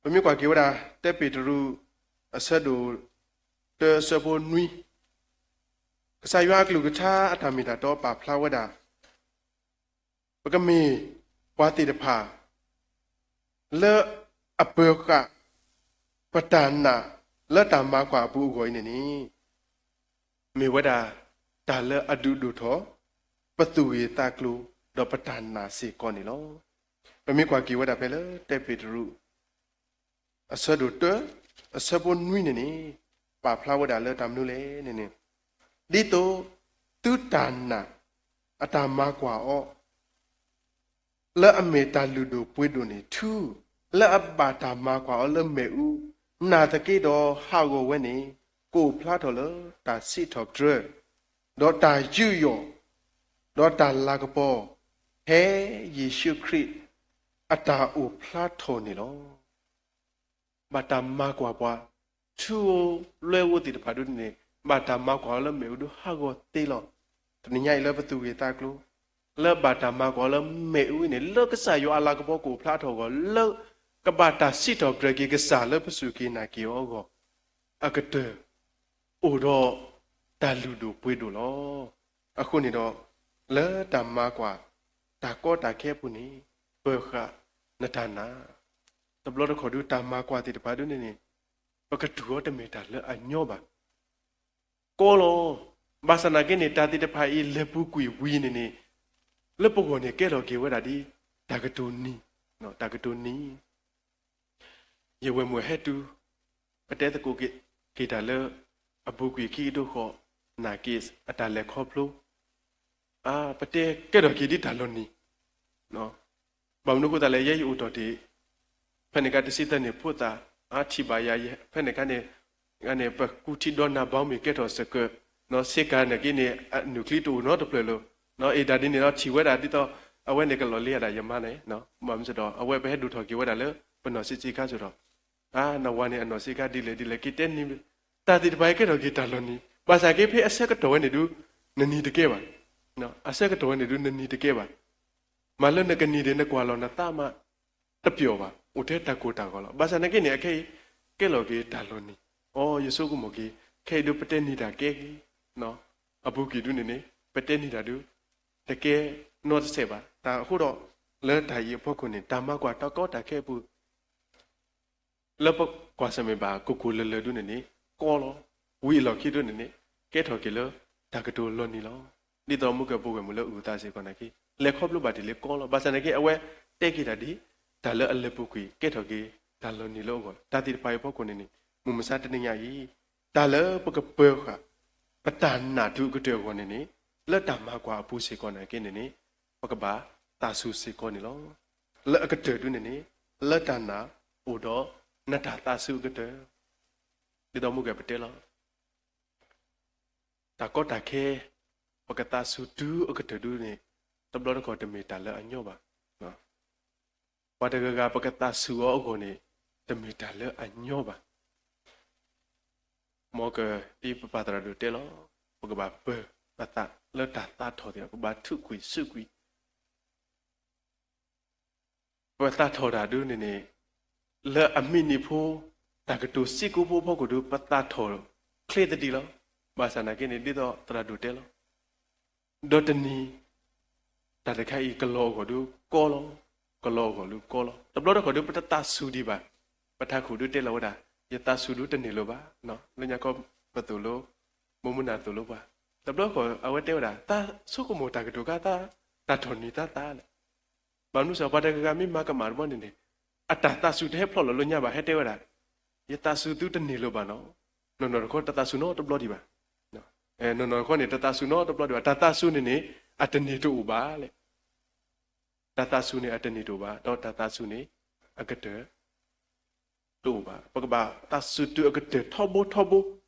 ပမ့ၢ်ကွၢ်က့ၤဝဲဒၣ် တၢပ့းတရူး အဆၢဒိၣ်တၢ အဆၢဖိနွံ, ကစၢ်ယွၤအကလုၢ်ကထါအတၢ်မ့ၢ်တၢ်တီပာ်ဖျါဝဲဒၣ် ပကမ့ၢ် ပှၤသ့ၣ်တဖၣ် လၢအပၢၤဃာ် ပတၢ်နာ် လၢတၢ်မၤကွၢ်အပူၤအဂီၢ်အံၤန့ၣ်န့ၣ် မ့ၢ်ဝဲဒၣ် တၢ်လၢအဒုးဒိၣ်ထီၣ် ပသူၣ်ဂ့ၢ်သးကျိၤ ဒီးပတၢ်နာ်စ့ၢ်ကီးန့ၣ်လီၤ. ပမ့ၢ်ကွၢ်က့ၤဝဲဒၣ်ဖဲလၢ တၢပ့းတရူး အဆၢဒိၣ်တၢ အဆၢဖိနွံန့ၣ်န့ၣ် ပာ်ဖျါဝဲဒၣ်လၢတၢ်မနုၤလဲၣ်န့ၣ်န့ၣ် ဒ်သိးသုတၢ်နာ် အတၢ်မၤကွၢ်အီၤ လၢအမ့ၢ်တၢ်လုၢ်ဒိၣ်ပှ့ၤဒိၣ်န့ၣ် ထု လၢအဘၣ်တၢ်မၤကွၢ်အီၤလၢမ့ၣ်အူ နာ်သက့ဒီးဟးဂီၤဝဲန့ၣ် ကအိၣ်ဖျါထီၣ်လၢတၢ်စံးထီၣ်ပတြၢၤ ဒီးတၢ်ယူးယီၣ် ဒီးတၢ်လၤကပီၤ ဖဲယ့ၣ်ၡူးခရံာ်အတၢ်အိၣ်ဖျါထီၣ်န့ၣ်လီၤ. ဘၣ်တၢ်မၤကွၢ်ပှၤ ထူဧိၤလွဲဧိၤသ့ၣ်တဖၣ်ဒ်န့ၣ် ဘၣ်တၢ်မၤကွၢ်အီၤလၢမ့ၣ်အူဒုးဟးဂီၤသ့လီၤ. တနံၤညါအံၤလၢပသူၣ်ဂ့ၢ်သးကျိၤ လၢဘၣ်တၢ်မၤကွၢ်အီၤလၢမ့ၣ်အူအံၤန့ၣ် လၢကစၢ်ယွၤအလၤကပီၤကအိၣ်ဖျါထီၣ်အဂီၢ် လၢကဘၣ်တၢ်စံးထီၣ်ပတြၢၤက့ၤကစၢ်လၢပစူၢ်က့ၤနာ်က့ၤအီၤအဂီၢ် အကတၢၢ် အိၣ်ဒီးတၢ်လုၢ်ဒိၣ်ပှ့ၤဒိၣ်လီၤ. အဃိန့ၣ်ဒီး လၢတၢ်မၤကွၢ် တၢ်ကီတၢ်ခဲအပူၤန့ၣ် ပၢၤဃာ်နတၢ်နာ် တဘျီတခီၣ်ဒုးတၢ်မၤကွၢ်သ့ၣ်တဖၣ်ဒ်န့ၣ်န့ၣ် ပကတူၢ်အီၤတမ့ၢ်တၢ်လၢအညီဘၣ် ကီလီၤ. ဘၣ်ဆၣ်နာ်က့န့ၣ် တၢ်သ့ၣ်တဖၣ်အံၤလဲၤပူၤကွံာ်ဝံၤန့ၣ်န့ၣ် လၢပဂီၢ်န့ၣ်ကဲထီၣ်က့ၤဝဲဒၣ်ဒ် တၢ်ကတိၤနံၤ, တၢ်ကတိၤနံၤ ယဝဲၢ်မုၢ်ဟဲတုၤ ပတဲသကိးက့ၤတၢ်လၢ အပူၤကွံာ်ခံကထိဃီ နာ်က့အတၢ်လဲၤခီဖျိ ပတဲကဲထီၣ်က့ၤဒ်တၢ်လီၤနံၤ ဘၣ်မနုၤအဃိသတးလဲၣ် ယဲယအိၣ်တီၢ်တ့ၢ် ဖဲန့ၣ်ကါတဆံသၢန့ၣ်ဖိသၣ် အထံၣ်ဘၣ်ယၤ ဖဲန့ၣ်ကါန့ၣ် န့ၣ် ပကူထံဒီနၤဘီမ့ၢ်ကဲထီၣ်စၢၤကၢး ဆ့ကၤနာ်က့န့ၣ် အနုာ်ချံတအိၣ်နီတဖျၢၣ်လီၤ. အ့ၣ်ဒၣ်ဒ်န့ၣ်ဒီးထံၣ်ဝဲဒၣ်ဒ်သိး အဝဲန့ၣ်ကလီၤလံဒၣ်ယမါန့ၣ် ဘၣ်မနုၤစ့ၢ်ဒီး အဝဲပဟဲဒိၣ်ထီၣ်က့ၤဝဲဒၣ်လၢ ပနီၢ်ဆံးဆံးခါစ့ၢ်ဒီး နဝၤန့ၣ် အနီၢ်ဆံးခါဒ်လဲၣ်ဒ်လဲၣ်က့ၤတဲနံၤ တၢ်သ့ၣ်တဖၣ်အံၤကဲထီၣ်က့ၤတၢ်လီၤနံၤ ဘၣ်ဆၣ်က့ဖဲအဆၢကတီၢ်ဝဲန့ၣ်ဒုး နနံၤတကဲဘၣ်. အဆၢကတီၢ်ဝဲန့ၣ်ဒုးနနံၤတကဲဘၣ်. မ့ၢ်လၢနကနံၤဒၣ်နကွၢ်လီၤနသးမး တပျီၣ်ဘၣ် အိၣ်ထဲတၢ်ကိၢ်တၢ်ဂီၤလီၤ. ဘၣ်ဆၣ်နာ်က့န့ၣ် အခဲအံၤ ကဲလီၤက့ၤတၢ်လီၤနံၤ အိ ယဆိကမိၣ်က့ၤ ခဲအံၤဒုးပတဲနံၤတၢ်ကဲက့ၤ အပူၤကွံာ်ဒုးန့ၣ်န့ၣ် ပတဲနံၤတၢ်ဒုး တကဲနီတစဲးဘၣ်. တၢ်အဃိဒီး လၢတၢ်အံၤအဖီခိၣ်န့ၣ် တၢ်မၤကွၢ်တၢ်ကီတၢ်ခဲအပူၤ လၢပကွၢ်ဆၢၣ်မဲာ်ဘၣ် ကိၢ်ကိၢ်လၢၤလၢၤဒုးန့ၣ်န့ၣ် ကီလီၤ. ဝံၤအလီၢ်ခံဒုးန့ၣ်န့ၣ် ကဲထီၣ်က့ၤလၢ တၢ်ကတိၤလီၤနံၤလီၤ. ဒ်သိးမုၢ်ကပူၤဝဲၢ်မုၢ်လၢအုၣ်သးစ့ၢ်ကီးနာ်က့ လဲၤခီဖျိဘၣ်တ့ၢ်လၢကီလီၤ. ဘၣ်ဆၣ်နာ်က့ အဝဲတဲက့ၤတၢ်ဒ် တၢ်လၢအလဲၤပူၤကွံာ် ကဲထီၣ်က့ၤ တၢ်လီၤနံၤလၢအဂီၢ် တၢ်သ့ၣ်တဖၣ်အံၤအဖီခိၣ်န့ၣ်န့ၣ် မုၢ်မဆါတနံၤညါအံၤ တၢ်လၢပကပၢၤဃာ် ပတၢ်နာ်တုၤအကတၢၢ်အဂီၢ်န့ၣ်န့ၣ် လၢတၢ်မၤကွၢ်အပူၤစ့ၢ်ကီးနာ်က့န့ၣ်န့ၣ် ပကဘၣ်သးစူၤစ့ၢ်ကီးန့ၣ်လီၤ. လၢအကတၢၢ်ဒုးန့ၣ်န့ၣ် လၢတၢ်နာ်အိၣ်ဒီး နတၢ်သးစူၤအကတၢၢ် ဒ်သိးမုၢ်ကပတဲလီၤ တၢ်ကီတၢ်ခဲ ပကသးစူၤတုၤအကတၢၢ်ဒုးန့ၣ် တဘျီတခီၣ်တမ့ၢ်တၢ်လၢအညီဘၣ်. ပှၤတဂၤဂၤပကသးစူၤအီၤအဂီၢ်န့ၣ် တမ့ၢ်တၢ်လၢအညီဘၣ်. မ်ကဒ်ပပၢ်သရၣ်ဒိၣ်တဲလီၤ ပကဘၣ်ပၢၤပသးလၢတၢ်သးထီၣ်သ့ၣ်ဒီး ပဘၣ်ထုးကွံာ်စုကွံာ် ပသးထီၣ်တၢ်ဒုးန့ၣ်န့ၣ် လၢအမံးနံးဖိ တၢ်ကတိၤစ့ၢ်ကီးဖိအဖီခိၣ်ဒုး ပသးထီၣ်ချ့သဒံးလီၤ. ဘၣ်ဆၣ်နာ်က့န့ၣ် ဒ်သိးသရၣ်ဒိၣ်တဲလီၤ ဒီးတနံၤ တၢ်တခါအံၤကလီၤအဂီၢ်ဒုးကီလီၤ, ကလီၤအဂီၢ်ဒုးကီလီၤ. တဘျီတခီၣ်ဒုး ပတသးစူၤဒံးဘၣ်. ပထးခိၣ်ဒုးတဲလီၤဝဲဒၣ် ယသးစူၤဒုးတန့ၢ်လၢၤဘၣ်. လၢညါခီပသိၣ်လိ မိၢ်မုၢ်နၢ်သိၣ်လိပှၤ တဘျီတခီၣ်အဝဲတဲဝဲဒၣ် သးဆိကမိၣ်တၢ်ကတိၤခါသး တၢ်ထီၣ်နံၤသးသးလဲၣ်. ဘၣ်မနုၤစ့ၢ် ပှၤတဂၤဂၤမ့ၢ်မၤကမၣ်တဘျီန့ၣ်န့ၣ် အတၢ်သးစူၤတဟဲဖျိးလီၤလၢညါဘၣ် ဟဲတဲဝဲဒၣ် ယသးစူၤသုတန့ၢ်လၢၤဘၣ်နီၤ. နီၢ်နီၢ်တခီတသးစူၤနီတဘျီဒံးဘၣ်. နီၢ်နီၢ်တခီန့ၣ် တသးစူၤနီတဘျီဒံးဘၣ်. တၢ်သးစူၤန့ၣ်န့ၣ် အတန့ၢ်တအိၣ်ဘၣ်လဲၣ်. တၢ်သးစူၤန့ၣ် အတန့ၢ်တအိၣ်ဘၣ် ဒီးတၢ်သးစူၤန့ၣ် အကတၢၢ် တအိၣ်ဘၣ်. ပကဘၣ်သးစူၤတုၤအကတၢၢ်ထီဘိထီဘိ.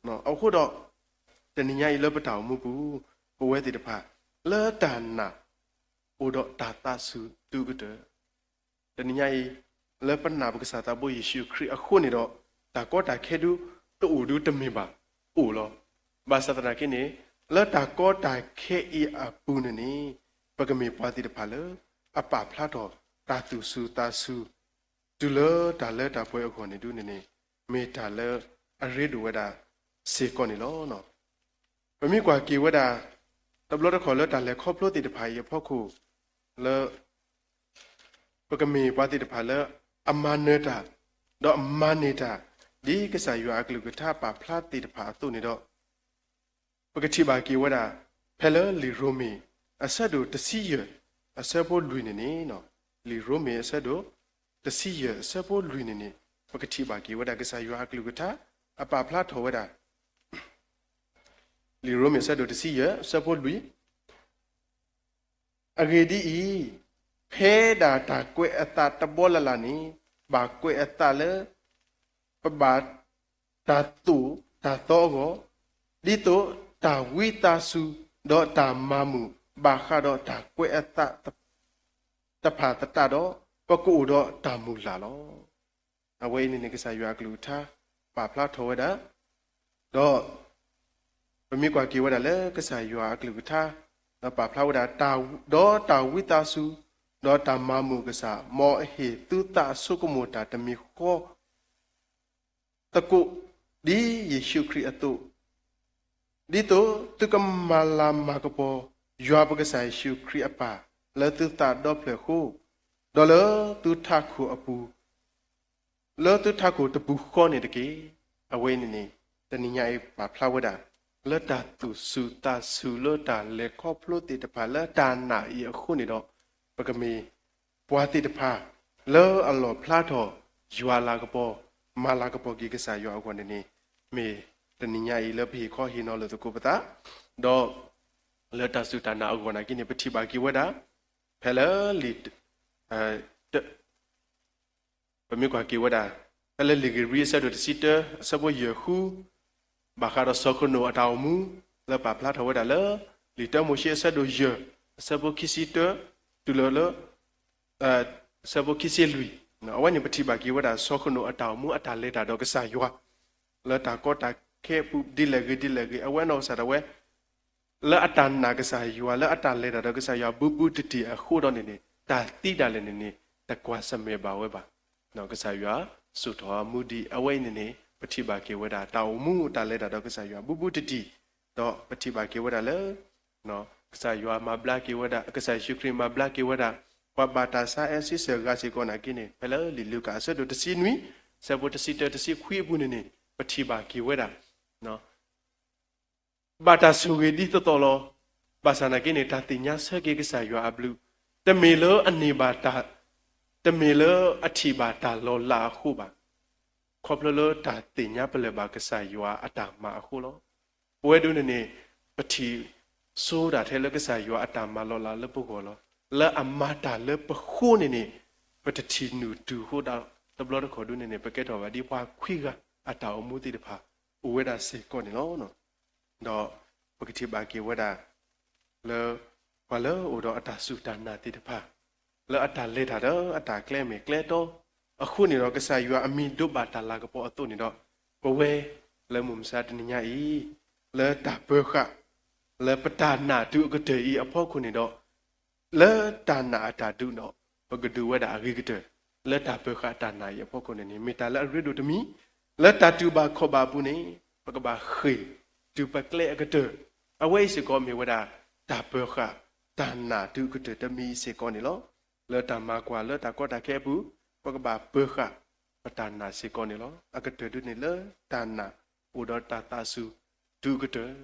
အဃိဒီး တနံၤညါအံၤလၢပတၢ်အိၣ်မူပူၤ ပဝဲသ့ၣ်တဖၣ် လၢတၢ်နာ် အိၣ်ဒီးတၢ်သးစူၤတုၤအကတၢၢ် တနံၤညါအံၤ လၢပနာ်ပကစၢ်သးဘိယ့ၣ်ၡူးခရံာ်အဃိန့ၣ်ဒီး တၢ်ကီတၢ်ခဲဒုး တအိၣ်ဒုးတမ့ၢ်ဘၣ် အိၣ်လီၤ. ဘၣ်ဆၣ်သနာ်က့န့ၣ် လၢတၢ်ကီတၢ်ခဲအံၤအပူၤန့ၣ်န့ၣ် ပကမ့ၢ်ပှၤသ့ၣ်တဖၣ်လၢ အပာ်ဖျါထီၣ်တၢ်သူၣ်စူၤသးစူၤ တုၤလၢတၢ်လၢတၢ်ပှဲၤအဂီၢ်န့ၣ်ဒုးန့ၣ်န့ၣ် မ့ၢ်တၢ်လၢအရ့ဒိၣ်ဝဲဒၣ်စ့ၢ်ကီးန့ၣ်လီၤ. ပမ့ၢ်ကွၢ်က့ၤဝဲဒၣ် တဘျီတခီၣ်လၢတၢ်လဲၤခီဖျိသ့ၣ်တဖၣ်အံၤအဖီခိၣ် လၢ ပကမ့ၢ်ပှၤသ့ၣ်တဖၣ်လၢအမၤနၢၤတၢ် ဒီးအမၤန့ၢ်တၢ် ဒ်ကစၢ်ယွၤအကလုၢ်ကထါပာ်ဖျါသ့ၣ်တဖၣ်အသိးန့ၣ်ဒီး ပကထံၣ်ဘၣ်က့ၤဝဲဒၣ် ဖဲလၢလံာ်ရိမ့ၤ အဆၢဒိၣ်တဆံယဲၢ် အဆၢဖိလွံၢ်န့ၣ်န့ၣ်, လံာ်ရိမ့ၤအဆၢဒိၣ်တဆံယဲၢ် အဆၢဖိလွံၢ်န့ၣ်န့ၣ် ပကထံၣ်ဘၣ်က့ၤဝဲဒၣ်ကစၢ်ယွၤအကလုၢ်ကထါ အပာ်ဖျါထီၣ်ဝဲဒၣ် လံာ်ရိမ့ၤအဆၢဒိၣ်တဆံယဲၢ် အဆၢဖိလွံၢ် အဂ့ၢ်ဒ်အံၤ, ဖဲဒၣ်တၢ်ကွဲးအသးတဘီလၢ်လၢ်န့ၣ် ဘၣ်ကွဲးအသးလၢ ပဘၣ်တၢ်သိၣ်တၢ်သီအဂီၢ်, ဒ်သိးတၢ်ဝံသးစူၤ ဒီးတၢ်မၤမုာ် ဘၣ်ဃးဒီးတၢ်ကွဲးအသးတဖၣ်သတးဒီး ပကအိၣ်ဒီးတၢ်မုၢ်လၢ်လီၤ. အဝဲအံၤန့ၣ်န့ၣ် ကစၢ်ယွၤအကလုၢ်ကထါ ပာ်ဖျါထီၣ်ဝဲဒၣ်, ဒီး ပမ့ၢ်ကွၢ်က့ၤဝဲဒၣ်လၢကစၢ်ယွၤအကလုၢ်ကထါ ဒီးပာ်ဖျါဝဲဒၣ် ဒီးတၢ်ဝံသးစူၤ ဒီးတၢ်မၤမုာ်ကစၢ် မ်အဟ့ၣ်သုသးဆိကမိၣ်တၢ်တမံၤဃီ သကိး ဒ်ယ့ၣ်ၡူးခရံာ်အသိး, ဒ်သိးသုကမၤလၤမၤကပီၤ ယွၤပကစၢ်ယ့ၣ်ၡူးခရံာ်အပၢ် လၢသုသးဒီဖျၢၣ်အဃိ, ဒီးလၢသုထးခိၣ်အပူၤ လၢသုထးခိၣ်တပူၤဃီန့ၣ်တက့ၢ်. အဝဲအံၤန့ၣ်န့ၣ် တနံၤညါအံၤပာ်ဖျါဝဲဒၣ် လၢတၢ်သူၣ်ဆူၣ်သးဆူၣ်လၢတၢ်လဲၤခီဖျိသ့ၣ်တဖၣ်လၢတၢ်နာ်အံၤအဃိန့ၣ်ဒီး ပကမ့ၢ်ပှၤသ့ၣ်တဖၣ် လၢအလီၣ်ဖျါထီၣ် ယွၤလၤကပီၤ မၤလၤကပီၤက့ၤကစၢ်ယွၤအဂီၢ်န့ၣ်န့ၣ် မ့ၢ်တနံၤညါအံၤလၢပဟ့ၣ်ခီဟ့ၣ်နီၤလိာ်သကိးပသး ဒီး လၢတၢ်စူၢ်တၢ်နာ်အဂီၢ်နာ်က့န့ၣ် ပထံၣ်ဘၣ်က့ၤဝဲဒၣ် ဖဲလၢလံာ် ပမ့ၢ်ကွၢ်က့ၤဝဲဒၣ် ဖဲလၢလံာ်ဧ့ၤဘြံၤအဆၢဒိၣ်တဆံတၢ အဆၢဖိယဲၢ်ဃု ဘၣ်ဃးဒီးစီၤဃနိာ်အတၢ်အိၣ်မူ လၢပာ်ဖျါထီၣ်ဝဲဒၣ်လၢ လံာ်တၢမိၤၡ့အဆၢဒိၣ်ယဲၢ် အဆၢဖိခံဆံတၢ တုၤလၢလၢ အဆၢဖိခံဆံလွံၢ်, အဝဲန့ၣ်ပထံၣ်ဘၣ်က့ၤဝဲဒၣ်စီၤဃနိာ်အတၢ်အိၣ်မူအတၢ်လဲၤတၢ်ဒီးကစၢ်ယွၤ လၢတၢ်ကီတၢ်ခဲအပူၤဒ်လဲၣ်ဂ့ၤဒ်လဲၣ်ဂ့ၤ အဝဲနီၢ်ကစၢ်ဒၣ်ဝဲ လၢအတၢ်နာ်ကစၢ်ယွၤ လၢအတၢ်လဲၤတၢ်ဒီးကစၢ်ယွၤဘူးဘူးတံၢ်တံၢ်အဃိဒီးန့ၣ်န့ၣ် တၢ်သံဒၣ်လဲာ်န့ၣ်န့ၣ် တကွၢ်ဆၢၣ်မဲာ်ဘၣ်ဝဲဘၣ်. ကစၢ်ယွၤစိာ်ထီၣ်အမူဒံး အဝဲအံၤန့ၣ်န့ၣ် ပထံၣ်ဘၣ်က့ၤဝဲဒၣ် တၢ်အိၣ်မူတၢ်လဲၤတၢ်ဒီးကစၢ်ယွၤဘူးဘူးတံၢ်တံၢ်, ဒီးပထံၣ်ဘၣ်က့ၤဝဲဒၣ်လၢ ကစၢ်ယွၤမၤဘျါက့ၤဝဲဒၣ် ကစၢ်ယ့ၣ်ၡူးခရံာ်မၤဘျါက့ၤဝဲဒၣ် ပှၤဘၣ်တၢ်ဆါအဲၣ်စံးဆၢဂၤစ့ၢ်ကီးနာ်က့န့ၣ် ဖဲလၢလံာ်လူၤကၣ်အဆၢဒိၣ်တဆံနွံ အဆၢဖိတဆံတၢတဆံခွံအပူၤန့ၣ်န့ၣ် ပထံၣ်ဘၣ်က့ၤဝဲဒၣ် ဘၣ်တၢ်ဆိၣ်ဂ့ၤဒ်သိးသိးလီၤ. ဘၣ်ဆၣ်နာ်က့န့ၣ် တၢ်သ့ၣ်ညါဆၢက့ၤကစၢ်ယွၤအဘျုး တမ့ၢ်လၢအန့ၢ်ဘၣ်တၢ် တမ့ၢ်လၢအထံၣ်ဘၣ်တၢ်လီၤလးအဃိဘၣ်. ခီဖျိလၢတၢ်သ့ၣ်ညါပလၢၢ်ဘၣ်ကစၢ်ယွၤအတၢ်မၤအဃိလီၤ. ပဝဲဒၣ်န့ၣ်န့ၣ် ပထံၣ်စိတၢ်ထဲလၢကစၢ်ယွၤအတၢ်မၤလီၤလးလၢပဂီၢ်လီၤ. လၢအမၤတၢ်လၢပဃိန့ၣ်န့ၣ် ပတထံၣ်နုာ်တုၤအဃိဒီး တဘျီတခီၣ်ဒၣ်န့ၣ်န့ၣ် ပကဲထီၣ်ဘၣ်ဒ်ပှၤခွံဂၤအတၢ်အိၣ်မူသ့ၣ်တဖၣ် အိၣ်ဝဲဒၣ်စ့ၢ်ကီးန့ၣ်လီၤ. ဒီးပကထံၣ်ဘၣ်က့ၤဝဲဒၣ် လၢ ပှၤလၢအအိၣ်ဒီးအတၢ်စူၢ်တၢ်နာ်သ့ၣ်တဖၣ် လၢအတၢ်လဲၤတၢ်ဒီးအတၢ်ကျဲမ့ၢ်ကျဲတီ အဃိန့ၣ်ဒီး ကစၢ်ယွၤအမံၤဒိးဘၣ်တၢ်လၤကပီၤအသိးန့ၣ်ဒီး ပဝဲလၢမုၢ်မဆါတနံၤညါအံၤ လၢတၢ်ပၢၤဃာ် လၢပတၢ်နာ်တုၤအကတၢၢ်အံၤအဖီခိၣ်န့ၣ်ဒီး လၢတၢ်နာ်အတၢ်ဒုးဒီး ပကဒုးဝဲဒၣ်အဂ့ၤကတၢၢ် လၢတၢ်ပၢၤဃာ်တၢ်နာ်အံၤအဖီခိၣ်န့ၣ်န့ၣ် မ့ၢ်တၢ်လၢအရ့ဒိၣ်တမံၤ လၢတၢ်တူၢ်ဘၣ်ခီၣ်ဘၣ်အပူၤန့ၣ် ပကဘၣ်ဃ့ၢ်တုၤပကျဲအကတၢၢ် အဝဲအံၤစ့ၢ်ကီးမ့ၢ်ဝဲဒၣ် တၢ်ပၢၤဃာ်တၢ်နာ်တုၤအကတၢၢ်တမံၤစ့ၢ်ကီးန့ၣ်လီၤ. လၢတၢ်မၤကွၢ်လၢတၢ်ကီတၢ်ခဲအပူၤ ပကဘၣ်ပၢၤဃာ်ပတၢ်နာ်စ့ၢ်ကီးန့ၣ်လီၤ. အကတၢၢ်ဒၣ်န့ၣ်လၢတၢ်နာ်အိၣ်ဒီးတၢ်သးစူၤတုၤအကတၢၢ်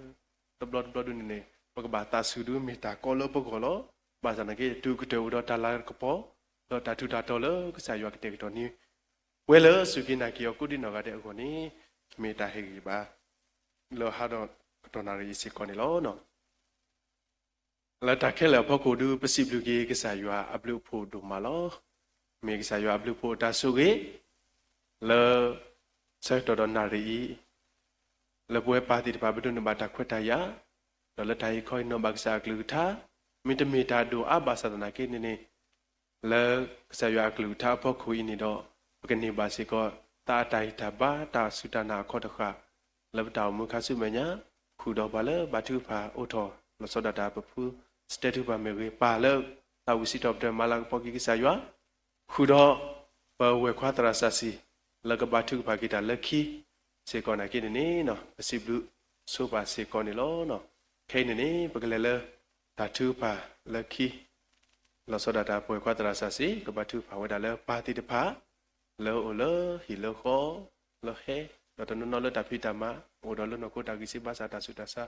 တဘျီတဘျီဒၣ်န့ၣ်န့ၣ် ပကဘၣ်သးစူၤဒၣ်မ့ၢ်တၢ်ကီလၢပဂီၢ်လီၤ. ဘၣ်ဆၣ်နာ်က့ တုၤအကတၢၢ်အိၣ်ဒီးတၢ်လၤကပီၤ ဒီးတၢ်ထူးတၢ်တီၤလၢကစၢ်ယွၤကတဲာ်ကတီၤန့ၢ် ပဝဲလၢအစူၢ်က့ၤနာ်က့ၤအီၤကိးဒံနီၢ်ဂၤဒဲးအဂီၢ်န့ၣ် မ့ၢ်တၢ်ဟ့ၣ်ဂံၢ်ဘါ လၢဟါဒီးကတီၢ်နၣ်ရံၣ်အံၤစ့ၢ်ကီးန့ၣ်လီၤ. လၢတၢ်ခဲလၢာ်အဖီခိၣ်ဒုး ပစံးဘျုးက့ၤကစၢ်ယွၤအဘျုးအဖှိၣ်ဒိၣ်မးလီၤ. မ့ၢ်ကစၢ်ယွၤအဘျုးအဖှိၣ်အတၢ်ဆိၣ်ဂ့ၤ လၢ ဆၢကတီၢ်ဒီးနၣ်ရံၣ်အံၤ လၢပဝဲပၢ်သ့ၣ်တဖၣ်ပဒိးန့ၢ်ဘၣ်တၢ်ခွဲးတၢ်ယာ် ဒီးလၢတၢ်ဟ့ၣ်ခီဟ့ၣ်နီၤဘၣ်ကစၢ်အကလုၢ်ကထါ မ့တမ့ၢ်တၢ်ဒိၣ်အါဘၣ်ဆၣ်သနာ်က့န့ၣ်န့ၣ် လၢကစၢ်ယွၤအကလုၢ်ကထါအဖီခိၣ်အံၤန့ၣ်ဒီး ပကန့ၢ်ဘၣ်စ့ၢ်ကီး သးအတၢ်ဂံၢ်တၢ်ဘါ တၢ်စူၢ်တၢ်နာ်အခီၣ်တဃၣ် လၢပတၢ်အိၣ်မူခါဆူမဲာ်ညါ ဃုာ်ဒီးပှၤလၢဘါထုကဖၣ်အိၣ်ထီၣ် လီၤဆီဒၣ်တၢ် ပဖုစတဲထုကဖၣ်မ့ၢ်ဂ့ၤ ပၢ်လၢသးဝံၣ်စံးထီၣ်ပတြၢၤ မၤလၤကပီၤက့ၤကစၢ်ယွၤ ဃုာ်ဒီး ပဝဲၢ်ခွါသရၣ်စီဆှံ လၢကဘါထုကဖၣ်က့ၤတၢ်လၢခံ စ့ၢ်ကီးနာ်က့န့ၣ်န့ၣ် ပစံးဘျုးဆိပာ်စ့ၢ်ကီးန့ၣ်လီၤ. ခဲအံၤန့ၣ်န့ၣ် ပကလဲၤလၢ တၢ်ထုကဖၣ်လၢခံ လီၤဆီဒၣ်တၢ်ပဝဲၢ်ခွါသရၣ်စီဆှံ ကဘါထုကဖၣ်ဝဲဒၣ်လၢပၢ်သ့ၣ်တဖၣ် လၢအအိၣ်လၢဟံၣ်လၢဃီ လၢဟဲ ဒီးတနီၤနီၤလၢတၢ်ဖံးတၢ်မၤ အိၣ်ဒီးလၢနီၢ်ခိတၢ်ဂံၢ်စၢ်ဘါစၢ်တၢ်ဆူးတၢ်ဆါ,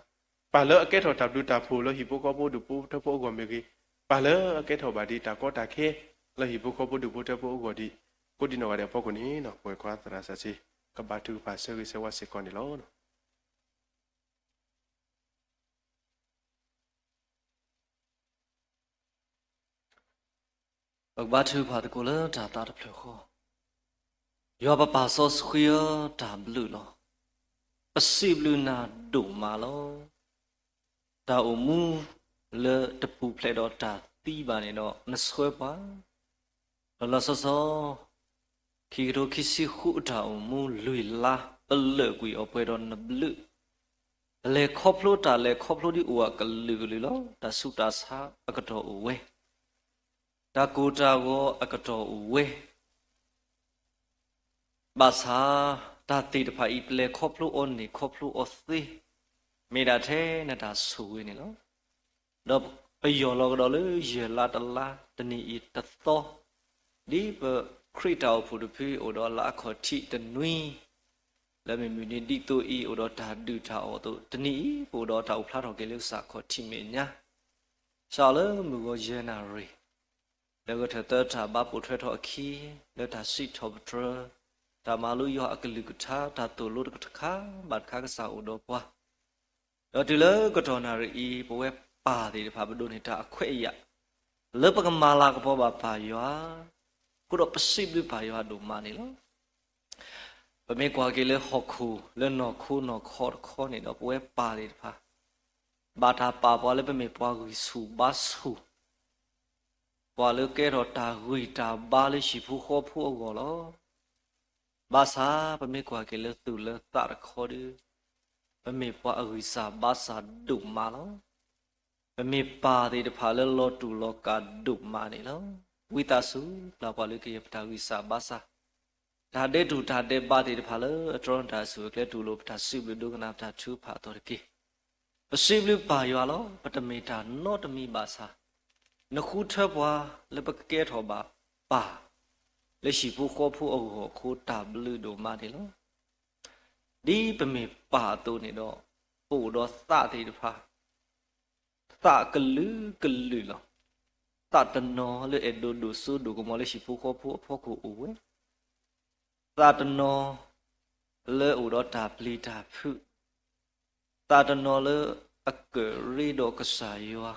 ပၢ်လၢအကဲထီၣ်တၢ်ဘျုးတၢ်ဖှိၣ်လၢဟံၣ်ဖိဃီဖိဒူၣ်ဖိထၢဖိအဂီၢ်မ့ၢ်ဂ့ၤ, ပၢ်လၢအကဲထီၣ်ဘၣ်ဒံးတၢ်ကီတၢ်ခဲ လၢဟံၣ်ဖိဃီဖိဒူၣ်ဖိထၢဖိအဂီၢ်ဒံး, ကိးဒံနီၢ်ဂၤဒဲးအဖီခိၣ်န့ၣ် ပဝဲၢ်ခွါသရၣ်စီဆှံ ကဘါထုကဖၣ်ဆၢဂ့ၤဆၢဝါစ့ၢ်ကီးန့ၣ်လီၤ. ပကဘါထုကဖၣ်သကိးလၢတၢ်သးတဖျၢၣ်ဃီ, ယွၤပပၢ်စီဆှံဧၢ, တၢ်ဘျုးလီၤ. ပစံးဘျုးနၤဒိၣ်မးလီၤ. တၢ်အိၣ်မူလၢတပူၤဖျဲးဒီးတၢ်သံဘၣ်န့ၣ်ဒီး နဆှၢပှၤ ဒီးလီၤဆီဆီ ခံကထိခံဆံဃုအတၢ်အိၣ်မူလွံၢ်လါ ပလၢာ်ကွံာ်အီၤပှဲၤဒီးနဘျုး, ပလဲၤခီဖျိတၢ်လဲၤခီဖျိဒ်အိၣ်အကလုာ်ကလုာ်လီၤ. တၢ်ဆူးတၢ်ဆါအကတီၢ်အိၣ်ဝဲ, တၢ်ကိၢ်တၢ်ဂီၤအကတီၢ်အိၣ်ဝဲ, ဘၣ်ဆၣ် တၢ်သ့ၣ်တဖၣ်အံၤ ပလဲၤခီဖျိအီၤန့ၣ် ခီဖျိအီၤသ့, မ့ၢ်ဒၣ်ထဲနတၢ်ဆိၣ်ဂ့ၤန့ၣ်လီၤ. ဒီးပယီၢ်လီၤကဒီးလၢယဲၢ်လါတလါ တနံၤအံၤတသီ, ဒ်ပခရံာ်တၢ်အိၣ်ဖှိၣ်တဖုအိၣ်ဒီးလါအခီၣ်ထံးတနွံ, လၢမုၢ်မုၢ်နံၤဒ်သိးအံၤ အိၣ်ဒီးတၢ်ဒုၣ်တၢ်အီၣ်အသိး တနံၤအံၤ ပအိၣ်ဒီးတၢ်အိၣ်ဖျါထီၣ်က့ၤလၢကစၢ်ခီၣ်ထံးမဲာ်ညါ စးလၢမုၢ်ဂီၤယဲၢ်နၣ်ရံၣ်, လၢဂဲၤထၢၣ်သၢတၢ်ဘါပိာ်ထွဲထီၣ်အခံ, လၢတၢ်စံးထီၣ်ပတြၢၤ, တၢ်မၤလိယွၤအကလုၢ်ကထါ, တၢ်သိၣ်လိတကတခါဘၣ်တခါကစၢ်အိၣ်ဒီးပှၤ, ဒီးတုၤလၢကတီၢ်နၣ်ရံၣ်အံၤ ပဝဲပၢ်သ့ၣ်တဖၣ်ပဒိးန့ၢ်တၢ်အခွဲးအယာ်, လၢပကမၤလၤကပီၤဘၣ်ပၢ်ယွၤ, အဃိဒီးပစံးဘျုးပၢ်ယွၤဒိၣ်မးန့ၣ်လီၤ. ပမ့ၢ်ကွၢ်က့ၤလၢဟီၣ်ခိၣ်လၢနီၢ်ခိနီၢ်ခီတခီန့ၣ်ဒီး ပဝဲပၢ်သ့ၣ်တဖၣ် ဘၣ်တၢ်ပာ်ပှၤလၢပမ့ၢ်ပှၤဂံၢ်ဆူၣ်ဘါဆူၣ်, ပှၤလၢကဲထီၣ်တၢ်ဂံၢ်တၢ်ဘါလၢဟံၣ်ဖိဃီဖိအဂီၢ်လီၤ. ဘၣ်ဆၣ်ပမ့ၢ်ကွၢ်က့ၤလၢသူၣ်လၢသးတခီဒီး ပမ့ၢ်ပှၤအဂံၢ်စၢ်ဘါစၢ်ဒိၣ်မးလီၤ. ပမ့ၢ်ပၢ်သ့ၣ်တဖၣ်လၢလီၤတူာ်လီၤကာ်ဒိၣ်မးန့ၣ်လီၤ. ဝံသးစူၤပျၢ်ပှၤလၢကယဲၢ်ပတၢ်ဂံၢ်စၢ်ဘါစၢ်, တၢ်ဒဲးတူၢ်တၢ်ဒဲးဘးသ့ၣ်တဖၣ်လၢအတြီနတၢ်အစုၣ်အကျဲတူၢ်လိာ်ပတၢ်စံးဘျုးဒိကနၣ်ပတၢ်ထုကဖၣ်အသိးတက့ၢ်. ပစံးဘျုးပၢ်ယွၤလီၤ. ပတမ့ၢ်တၢ်နီတမံၤဘၣ်ဆၣ် နဃုထၢပှၤလၢပကကဲထီၣ်ဘၣ်ပၢ် လၢဟံၣ်ဖိဃီဖိအဂီၢ်အဃိ တၢ်ဘျုးဒိၣ်မးန့ၣ်လီၤ. ဒ်ပမ့ၢ်ပၢ်အသိးန့ၣ်ဒီး ပအိၣ်ဒီးသးသ့ၣ်တဖၣ် သးကလုာ်ကလုာ်လီၤ. သးတနီၤလၢအဲၣ်ဒိးဒိၣ်စိဒိၣ်ကမီၤလၢဟံၣ်ဖိဃီဖိအဖီခိၣ်အိၣ်ဝဲ, သးတနီၤလၢအိၣ်ဒီးတၢ်ပျံၤတၢ်ဖုး, သးတနီၤလၢအကရ့ဒီးကစၢ်ယွၤ,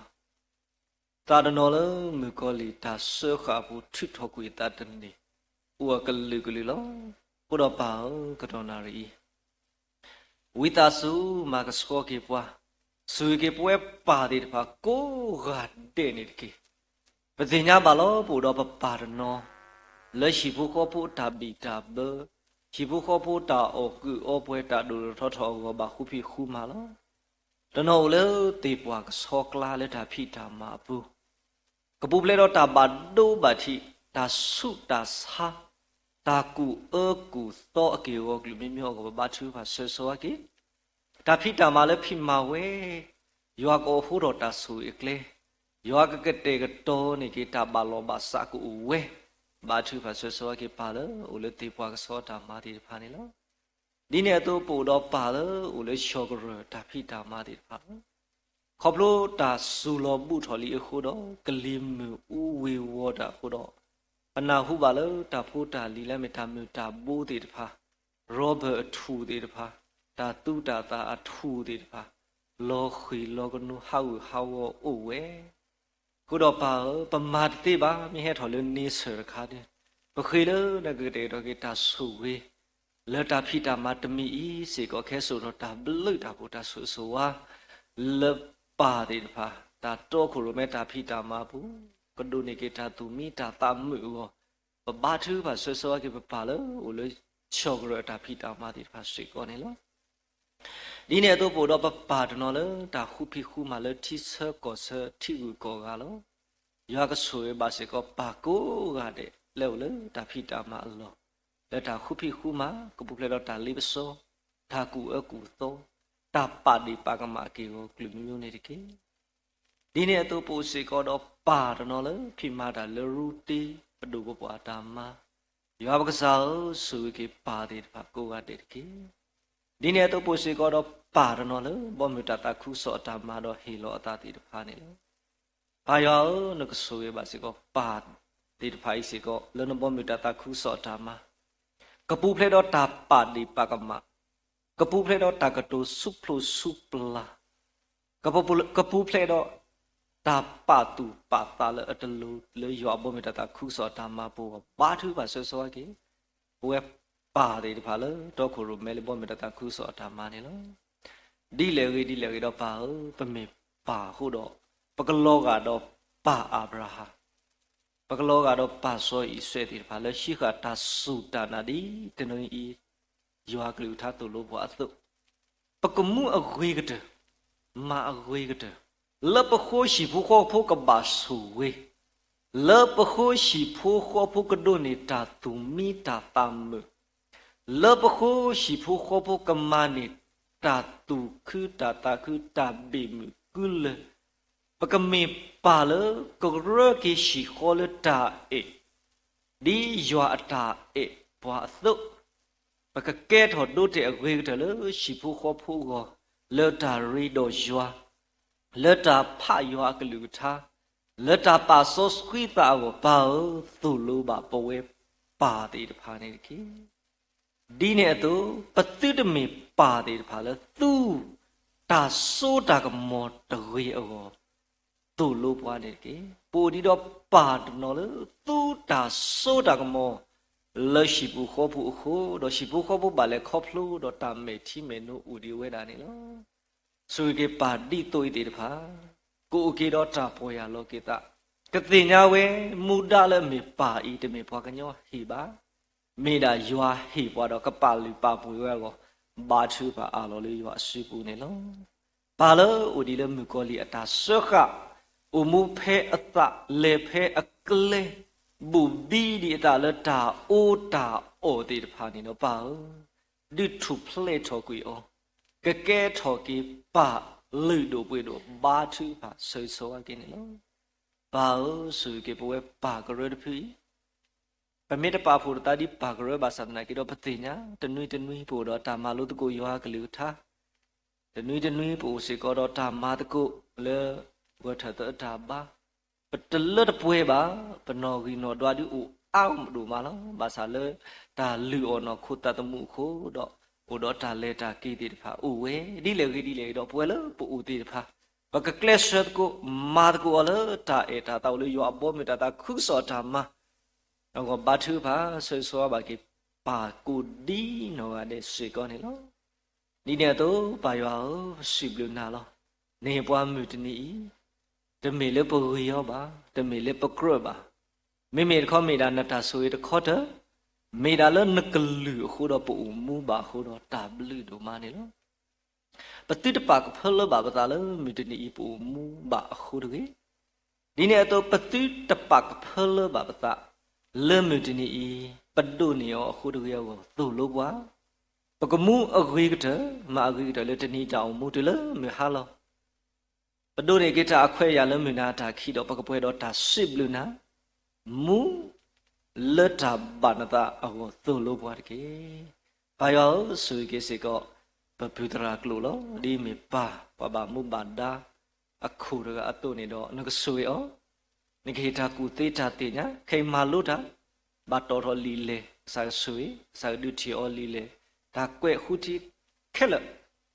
သးတနီၤလၢမုၣ်ကီၤလံၢ်တၢ်စၢဃာ်အပူၤ ထုးထီၣ်ကွံာ်အသးတန့ၢ် အိၣ်အကလုာ်ကလုာ်လီၤ. အဃိဒီးပၢ်ဧၢ, ကတီၢ်နၣ်ရံၣ်အံၤ ဝံသးစူၤမၤကဆှီက့ၤပှၤ, ဆိၣ်ဂ့ၤက့ၤပဝဲပၢ်သ့ၣ်တဖၣ်ကိးဂၤဒဲးန့ၣ်တက့ၢ်. ပသ့ၣ်ညါဘၣ်လီၤ ပအိၣ်ဒီးပပၢ်တနီၤ လၢဟံၣ်ဖိဃီဖိအတၢ်ဘံၣ်တၢ်ဘၢ, ဟံၣ်ဖိဃီဖိတၢ်အီၣ်ကုးအီပှဲၤ တၢ်ဒိၣ်ထီၣ်ထီထီၣ်အဂီၢ် ဘၣ်ဃူဖံးဃူမၤလီၤ. တနီၤအိၣ်လၢသ့ၣ်ပှၢ်ကဆှီကျါလၢတၢ်ဖံးတၢ်မၤအပူၤ ကပူၤဖျဲးဒီးတၢ်ဘၣ်ဒိဘၣ်ထံး, တၢ်ဆူးတၢ်ဆါ, တၢ်ကူၣ်အၢကူၣ်သီအက့ၢ်အဂီၤ ကလုာ်မံမံအဂီၢ် ပဘါထုကဖၣ်ဆၢဂ့ၤဆၢဝါက့ၤ တၢ်ဖံးတၢ်မၤလၢဖံးမၤဝဲ, ယွၤကအိးထီၣ်တၢ်ဆိၣ်ဂ့ၤအကျဲ, ယွၤကကတဲာ်ကတီၤန့ၢ်က့ၤတၢ်ဘၣ်လီၤဘၣ်စးကအိၣ်ဝဲ, ဘါထုကဖၣ်ဆၢဂ့ၤဆၢဝါက့ၤပၢ်လၢအိၣ်လၢသ့ၣ်ပှၢ်ကဆှီတၢ်မၤသ့ၣ်တဖၣ်န့ၣ်လီၤ. ဒ်န့ၣ်အသိးပအိၣ်ဒီးပၢ်လၢအိၣ်လၢဆီၣ်ကရၢၢ်တၢ်ဖံးတၢ်မၤသ့ၣ်တဖၣ်လီၤ. ခီဖျိတၢ်စူၤလီၤဘူးထီၣ်လံအဃိဒီး ကလံၤမုၢ်အူဝ့ၤဝီၤတၢ်အဃိဒီး ပနၢ်ဟူဘၣ်လၢတၢ်ဖိတၢ်လံၤလၢအမ့ၢ်တၢ်မုၢ်တၢ်ဘိသ့ၣ်တဖၣ်, ရီဘၢၣ်အထူၣ်သ့ၣ်တဖၣ်, တၢ်သူတၢ်သၣ်အထူၣ်သ့ၣ်တဖၣ်, လီၤဃံၤလီၤကနူၤဟးဂူာ်ဟးဂီၤအိၣ်ဝဲ အဃိဒီးပၢ်ဧၢ, ပမၤတသ့ဘၣ် မ့ၢ်ဟဲထီၣ်လၢန့ဆၢၣ်တခါန့ၣ်, ပဃ့လၢနကကတဲာ်ကတီၤက့ၤတၢ်ဆိၣ်ဂ့ၤ လၢတၢ်ဖံးတၢ်မၤတမံၤအံၤစ့ၢ်ကီး ကဟဲစိာ်ထီၣ်တၢ်ဘျုးတၢ်ဖှိၣ်တၢ်ဆိၣ်ဂ့ၤဆိၣ်ဝါ လၢပၢ်သ့ၣ်တဖၣ် တၢ်တီခိၣ်ရိၣ်မဲတၢ်ဖံးတၢ်မၤအပူၤ ကဒိးန့ၢ်က့ၤတၢ်သူၣ်မံတၢ်သးမုာ်အဂီၢ်, ပဘါထုကဖၣ်ဆၢဂ့ၤဆၢဝါက့ၤပပၢ်လၢအိၣ်လၢဆီၣ်ကရၢၢ်အတၢ်ဖံးတၢ်မၤသ့ၣ်တဖၣ်စ့ၢ်ကီးန့ၣ်လီၤ. ဒ်န့ၣ်အသိးပအိၣ်ဒီးပပၢ်တနီၤလၢတၢ်ဃူဖံးဃူမၤလၢထံဆၢကီၢ်ဆၢထံဂုၤကီၢ်ဂၤလီၤ. ယွၤကဆိၣ်ဂ့ၤဘၣ်စ့ၢ်ကီးပၢ်ကိးဂၤဒဲးလၢအိၣ်လၢတၢ်ဖံးတၢ်မၤအလီၢ်, လၢတၢ်ဃူဖံးဃူမၤ ကပူၤဖျဲးဒီးတၢ်လ့ပစီ, တၢ်ကူၣ်အၢကူၣ်သီ, တၢ်ပာ်ဒ့ၣ်ပာ်ကမၣ်အက့ၢ်အဂီၤကလုာ်မံၤမံၤန့ၣ်တက့ၢ်. ဒ်န့ၣ်အသိးပအိၣ်စ့ၢ်ကီးဒီး ပၢ်တနီၤလၢဖံးမၤတၢ်လၢရူတ့ ပဒိၣ်ပပှၢ်တၢ်မၤ, ယွၤပကစၢ်ဧၢ, ဆိၣ်ဂ့ၤက့ၤပၢ်သ့ၣ်တဖၣ်ကိးဂၤဒဲးတက့ၢ်. ဒ်န့ၣ်အသိးပအိၣ်စ့ၢ်ကီးဒီးပၢ်တနီၤလၢ ဘီမုၢ်တၢ်သးခုကစီၣ်အတၢ်မၤဒီးဟ့ၣ်လီၤအသးသ့ၣ်တဖၣ်န့ၣ်လီၤ. ပၢ်ယွၤဧၢ, နကဆိၣ်ဂ့ၤဘၣ်စ့ၢ်ကီးပၢ်သ့ၣ်တဖၣ်အံၤစ့ၢ်ကီး လၢနဘီမုၢ်တၢ်သးခုကစီၣ်အတၢ်မၤ, ကပူၤဖျဲးဒီးတၢ်ပာ်ဒ့ၣ်ပာ်ကမၣ်, ကပူၤဖျဲးဒီးတၢ်ကတိၤဆူၣ်ဖျိဆူၣ်ပျၢ်, ကပူၤဖျဲးဒီး တၢ်ပာ်သူၣ်ပာ်သးလၢအတလိၤလၢယွၤအဘီမုၢ်တၢ်သးခုကစီၣ်အတၢ်မၤပူၤအဂီၢ် ဘါထုကဖၣ်ဆၢဂ့ၤဆၢဝါက့ၤ ပဝဲပၢ်သ့ၣ်တဖၣ်လၢတီခိၣ်ရိၣ်မဲလၢဘီမုၢ်တၢ်သးခုကစီၣ်အတၢ်မၤန့ၣ်လီၤ. ဒ်လဲၣ်ဂ့ၤဒ်လဲၣ်ဂ့ၤဒီးပၢ်ဧၢ, ပမ့ၢ်ပၢ်အဃိဒီး ပကလီၤဂာ်ဒီးပၢ်အၤဘြၤဟၣ် ပကလီၤဂာ်ဒီးပၢ်စီၤအံၤစဲးသ့ၣ်တဖၣ်လၢဟံးဃာ်တၢ်စူၢ်တၢ်နာ်ဒ်တနွံအံၤ ယွၤအကလုၢ်ကထါသိၣ်လိပှၤအသိး, ပကမူအဂ့ၤကတၢၢ်, မၤအဂ့ၤကတၢၢ်, လၢပဃိဟံၣ်ဖိဃီဖိကဘၣ်ဆိၣ်ဂ့ၤ, လၢပဃိဟံၣ်ဖိဃီဖိကဒိးန့ၢ်တၢ်သူၣ်မံတၢ်သးမုာ်, လၢပဃိဟံၣ်ဖိဃီဖိကမၤန့ၢ်တၢ်သူၣ်ခုတၢ်သးခုတၢ်ဘ့ၣ်မုၢ်ကုလၢ ပကမ့ၢ်ပၢ်လၢကရၢက့ၤဟံၣ်ဃီလၢတၢ်အဲၣ်, ဒ်ယွၤအတၢ်အဲၣ်ပှၤအသိး, ပကကဲထီၣ်ဒိတဲာ်အဂ့ၤကတၢၢ်လၢဟံၣ်ဖိဃီဖိအဂီၢ်, လၢတၢ်ရ့ဒီးယွၤ, လၢတၢ်ဖးယွၤအကလုၢ်ကထါ, လၢတၢ်ပာ်စီဆှံသးအဂီၢ် ပၢ်ဧၢ, သိၣ်လိဘၣ်ပဝဲပၢ်သ့ၣ်တဖၣ်န့ၣ်တက့ၢ်. ဒ်န့ၣ်အသိး, ပသုတမ့ၢ်ပၢ်သ့ၣ်တဖၣ်လၢသူတၢ်စိတၢ်ကမီၤတဂ့ၤအဂီၢ် သိၣ်လိပှၤန့ၣ်တက့ၢ်. ပအိၣ်ဒံးဒီးပၢ်တနီၤလၢသူတၢ်စိတၢ်ကမီၤ လၢဟံၣ်ပူၤဃီပူၤအဃိ, ဒီးဟံၣ်ပူၤဃီပူၤဘၣ်လဲၤခီဖျိဒီးတၢ်မဲာ်ထံမဲာ်နိအိၣ်ဒံးဝဲဒၣ်န့ၣ်လီၤ. ဆိၣ်ဂ့ၤက့ၤပၢ်ဒ်သိးအံၤသ့ၣ်တဖၣ်, ကအိၣ်က့ၤဒီးတၢ်ပီၢ်ယၢ်လီၤက့ၤသး, ကသ့ၣ်ညါဝဲ မူဒါလၢအမ့ၢ်ပၢ်အံၤ တမ့ၢ်ပှၤကညီဟ့ၣ်ဘၣ်, မ့ၢ်ဒၣ်ယွၤဟ့ၣ်ပှၤဒီးကပာ်လုၢ်ပာ်ပှ့ၤဝဲအဂီၢ်, ဘါထုကဖၣ်အၢၣ်လီၤလၢယွၤအစုပူၤန့ၣ်လီၤ. ပၢ်လၢအိၣ်ဒံးလၢမုၣ်ကီၤလံၢ်အတၢ်စၢဃာ်, အိၣ်မူဖဲအသးလဲၤဖဲအကျဲ, ဘူးဘံဒံးအသးလၢတၢ်အီတၢ်အီသ့ၣ်တဖၣ်န့ၣ်ဒီး ပၢ်ဧၢ, ဒုးထူၣ်ဖျဲးထီၣ်ကွံာ်အီၤ, ကကဲထီၣ်က့ၤပၢ်လုၢ်ဒိၣ်ပှ့ၤဒိၣ် ဘါထုကဖၣ်ဆၢဂ့ၤဆၢဝါက့ၤန့ၣ်လီၤ. ပၢ်ဧၢ, ဆိၣ်ဂ့ၤက့ၤပဝဲပၢ်ကရၢတဖုအံၤ, ပမ့ၢ်တပာ်ဖှိၣ်တသးဒ်ပၢ်ကရၢဘၣ်ဆၣ်သနာ်က့ဒီး ပသ့ၣ်ညါ တနွံတနွံပအိၣ်ဒီးတၢ်မၤလိသကိးယွၤအကလုၢ်ကထါ, တနွံတနွံပအိၣ်စ့ၢ်ကီးဒီးတၢ်မၤသကိးလၢ ဂီၤထၢၣ်သၢအတၢ်ဘါ, ပတလၢတပှဲၤဘၣ်, ပနီၣ်ဂံၢ်နီၣ်ဒွးဒုးအိၣ်အါဒိၣ်မးလီၤ. ဘၣ်ဆၣ်လၢတၢ်လုၢ်အီၣ်နီၢ်ခိသးသမူအဃိဒီး အိၣ်ဒီးတၢ်လဲၤတၢ်က့ၤသ့ၣ်တဖၣ်အိၣ်ဝဲ, ဒ်လဲၣ်ဂ့ၤဒ်လဲၣ်ဂ့ၤဒီး ပဝဲလၢပအိၣ်သ့ၣ်တဖၣ် ပကကျဲးစၢးသကိး မၤသကိးအီၤလၢတၢ်အဲၣ်တၢ်သးအိၣ်လၢယွၤအဘီမုၢ်တၢ်သးခုကစီၣ်အတၢ်မၤ အဂီၢ် ဘါထုကဖၣ်ဆၢဂ့ၤဆၢဝါဘၣ်က့ၤ ပၢ်ကိးဒ်နီၢ်ဂၤဒဲးစ့ၢ်ကီးန့ၣ်လီၤ. ဒ်န့ၣ်အသိး ပၢ်ယွၤဧၢ, ပစံးဘျုးနၤလီၤ. နဟ့ၣ်ပှၤမုၢ်တနံၤအံၤ, တမ့ၢ်လၢပဂ့ၤအီၤဘၣ်, တမ့ၢ်လၢပကြၢးဘၣ်, မ့မ့ၢ်တခီမ့ၢ်ဒၣ်နတၢ်ဆိၣ်ဂ့ၤတခီတၢၢ်, မ့ၢ်ဒၣ်လၢနကလုၢ်အဃိဒီးပအိၣ်မူဘၣ်အဃိဒီး တၢ်ဘျုးဒိၣ်မးန့ၣ်လီၤ. ပသုတပာ်ကဖၢလၢဘၣ်ပသးလၢမုၢ်တနံၤအံၤပအိၣ်မူဘၣ်အဃိတဂ့ၤ. ဒ်န့ၣ်အသိး ပသုတပာ်ကဖၢလၢဘၣ်ပသး လၢမုၢ်တနံၤအံၤ ပဒိးန့ၢ်အီၤအဃိတဂ့ၤအဂီၢ် သိၣ်လိပှၤ, ပကမူအဂ့ၤကတၢၢ် မၤအဂ့ၤကတၢၢ်လၢတနံၤတၢ်အိၣ်မူတုၤလၢမုၢ်ဟါလီၤ. ပဒိးန့ၢ်က့ၤတၢ်အခွဲးအယာ်လၢမုၢ်နၤအတၢ်ခံးဒီး ပကပှဲၤဒီးတၢ်စံးဘျုးနၤ, မူလၢတၢ်ဘၣ်နသးအဂီၢ်သိၣ်လိပှၤတက့ၢ်. ပၢ်ယွၤဧၢ, ဆိၣ်ဂ့ၤက့ၤစ့ၢ်ကီး ပပုၢ်သရၣ်ကျိာ်လီၤ. ဒ်အမ့ၢ်ပၢ် ပှၤဘၣ်မူဘၣ်ဒါ အခိၣ်တဂၤအသိးန့ၣ်ဒီး နကဆိၣ်ဂ့ၤအီၤ, နကဟ့ၣ်တၢ်ကူၣ်သ့တၢ်သ့ၣ်ညါ, ခဲအံၤမၤလိတၢ် ဘၣ်တီၣ်ထီၣ်လံာ်လဲၢ်, ကစၢ်ကဆိၣ်ဂ့ၤ, ကစၢ်ကဒုးထံၣ်အီၤလံာ်လဲၢ်, တၢ်ကွဲးဃုထံခဲလၢာ်,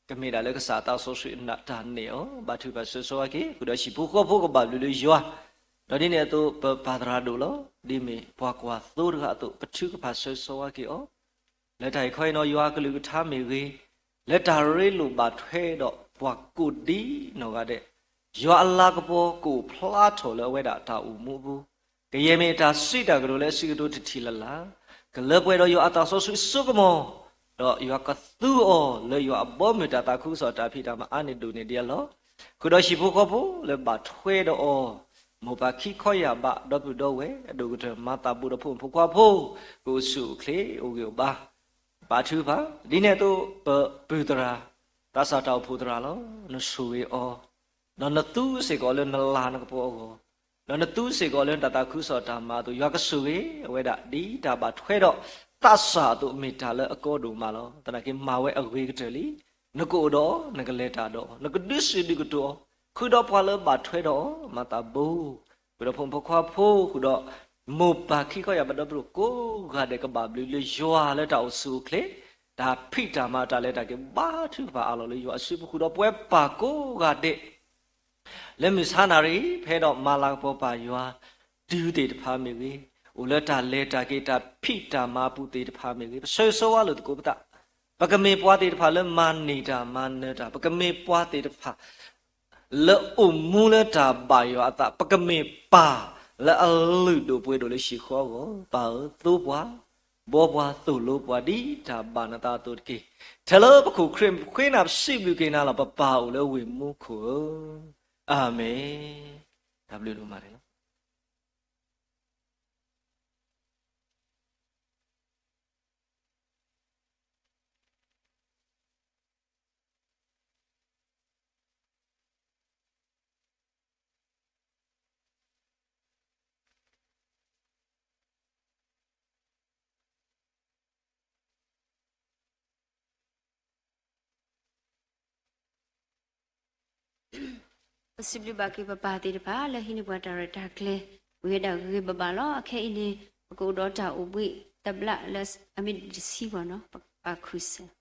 ကမ့ၢ်ဒၣ်လၢကစၢ်အသးစီဆှံအနၢ်တၢ်န့ၢ်အီၤ, ဘါထုကဖၣ်ဆၢဂ့ၤဆၢဝါက့ၤ, ဃုာ်ဒီးဟံၣ်ဖိဃီဖိကဘၣ်ဘျုးလၢယွၤ, ဒီးဒ်န့ၣ်အသိး ပပၢ်သရၣ်ဒိၣ်လီၤ. ဒ်အမ့ၢ်ပှၤကွၢ်သိတဂၤအသိး ပထုကဖၣ်ဆၢဂ့ၤဆၢဝါက့ၤအီၤ လၢတၢ်အံၤခီအံၤနီၤ ယွၤအကလုၢ်ကထါမ့ၢ်ဂ့ၤ, လၢတၢ်ရ့လိာ်ဘၣ်ထွဲဒီးပှၤကိးဒ်နီၢ်ဂၤဒဲး, ယွၤအလၤကပီၤကအိၣ်ဖျါထီၣ်လၢအဝဲဒၣ်တၢ်အိၣ်မူအပူၤ, ကယဲၢ်မ့ၢ်တၢ်စံးတၢ်ကတိၤလၢအစံးကတိၤတထံၣ်လၢ်လၢ်, ကလၢပှဲၤဒီးယွၤအသးစီဆှံစိကမီၤ, ဒီးယွၤကသူအီၤလၢယွၤအဘီမုၢ်တၢ်သးခုကစီၣ်တၢ်ဖံးတၢ်မၤအါန့ၢ်ဒိၣ်န့ၢ်ဒံးအလီၢ်, ဃုာ်ဒီးဟံၣ်ဖိဃီဖိလၢဘၣ်ထွဲဒီးအီၤ, မိၢ်ပၢ်ခံခီယာ်ဘး ဒီပုၢ်ဒီဝဲၢ် အဒိၣ်ကတၢၢ်မၤသးဘိဒီးဖိမုၣ်ဖိခွါဖိ, ကအိၣ်ဆူၣ်အိၣ်ချ့အိၣ်ဂံၢ်အိၣ်ဘါ, ဘါထုကဖၣ်, ဒ်န့ၣ်အသိး ပပုၢ်သရၣ်, သးစၢ်တၢ်အိၣ်ဖှိၣ်သရၣ်လီၤ. နဆိၣ်ဂ့ၤအီၤ, ဒီးနသူစ့ၢ်ကီးလၢနလၤနကပီၤအဂီၢ်, ဒီးနသူစ့ၢ်ကီးလၢနတၢ်သးခုကစီၣ်တၢ်မၤအသိး ယွၤကဆိၣ်ဂ့ၤအဝဲဒၣ် ဒ်တၢ်ဘၣ်ထွဲဒီးသးစၢ်အသိး မ့ၢ်တၢ်လၢအကီဒိၣ်မးလီၤ. သနာ်က့မၤဝဲအဂ့ၤကတၢၢ်လံ. နကအိၣ်ဒီးအီၤ, နကလဲၤတၢ်ဒီးအီၤ, နကဒုးဆူၣ်ဒုးကတိၤအီၤ, ဃုာ်ဒီးပှၤလၢဘၣ်ထွဲဒီးအီၤ, မၤသးဘိ ဃုာ်ဒီးဖိမုၣ်ဖိခွါဖိ, ဃုာ်ဒီးမိၢ်ပၢ်ခံခီယၢ်ဘၣ်ဒီပုၢ်ဒီဝဲၢ်ကိးဂၤဒဲး ကဘၣ်ဘျုးလၢယွၤလၢတၢ်အိၣ်ဆူၣ်အိၣ်ချ့, တၢ်ဖံးတၢ်မၤတၢ်လဲၤတၢ်က့ၤ ဘါထုကဖၣ်အးလီၤလၢယွၤအစုပူၤ ဃုာ်ဒီးပဝဲပၢ်ကိးဂၤဒဲး လၢမုၢ်ဆါနၤရံၣ် ဖဲဒီးမၤလၤကပီၤပၢ်ယွၤ တုၤသ့ၣ်တဖၣ်မ့ၢ်ဂ့ၤ, အိၣ်လၢတၢ်လဲၤတၢ်က့ၤတၢ်ဖံးတၢ်မၤအပူၤသ့ၣ်တဖၣ်မ့ၢ်ဂ့ၤ, ပဆၢဂ့ၤဆၢဝါလိာ်သကိးပသး, ပကမ့ၢ်ပှၤသ့ၣ်တဖၣ်လၢမၤန့ၢ်တၢ်မၤနၢၤတၢ်, ပကမ့ၢ်ပှၤသ့ၣ်တဖၣ် လၢအိၣ်မူလၢတၢ်ဘၣ်ယွၤအသး, ပကမ့ၢ်ပၢ်လၢအလုၢ်ဒိၣ်ပှ့ၤဒိၣ်လၢဟံၣ်ဃီအဂီၢ်, ပၢ်ဧၢ သိပှၤ, ဘှီပှၤ သိၣ်လိပှၤ ဒ်တၢ်ဘၣ်နသးအသိးတက့ၢ်. ထဲလၢပခိၣ်ခရံာ်ဃ့နၤ ပစံးဘျုးက့ၤနၤလီၤ ပပၢ်အိၣ်လၢဝ့ၢ်မူခိၣ်ဧၢ, အၤမ့ၣ်. တၢ်ဘျုးဒိၣ်မးန့ၣ်လီၤ. ပစံးဘျုးဘၣ်က့ၤပပၢ်သ့ၣ်တဖၣ် လၢဟံးန့ၢ်ပှၤတၢ်ရဲၣ်တၢ်ကျဲၤ ဝံၤဝဲဒၣ်ဂ့ၤဂ့ၤဘၣ်ဘၣ်လီၤ. အခဲအံၤန့ၣ် ပကအိၣ်ဒီးတၢ်အိၣ်ဘှံးတဘျီလၢအမ့ၢ်တဆံဘၣ်နီၤ, ပပာ်ခူၣ်စၢၤ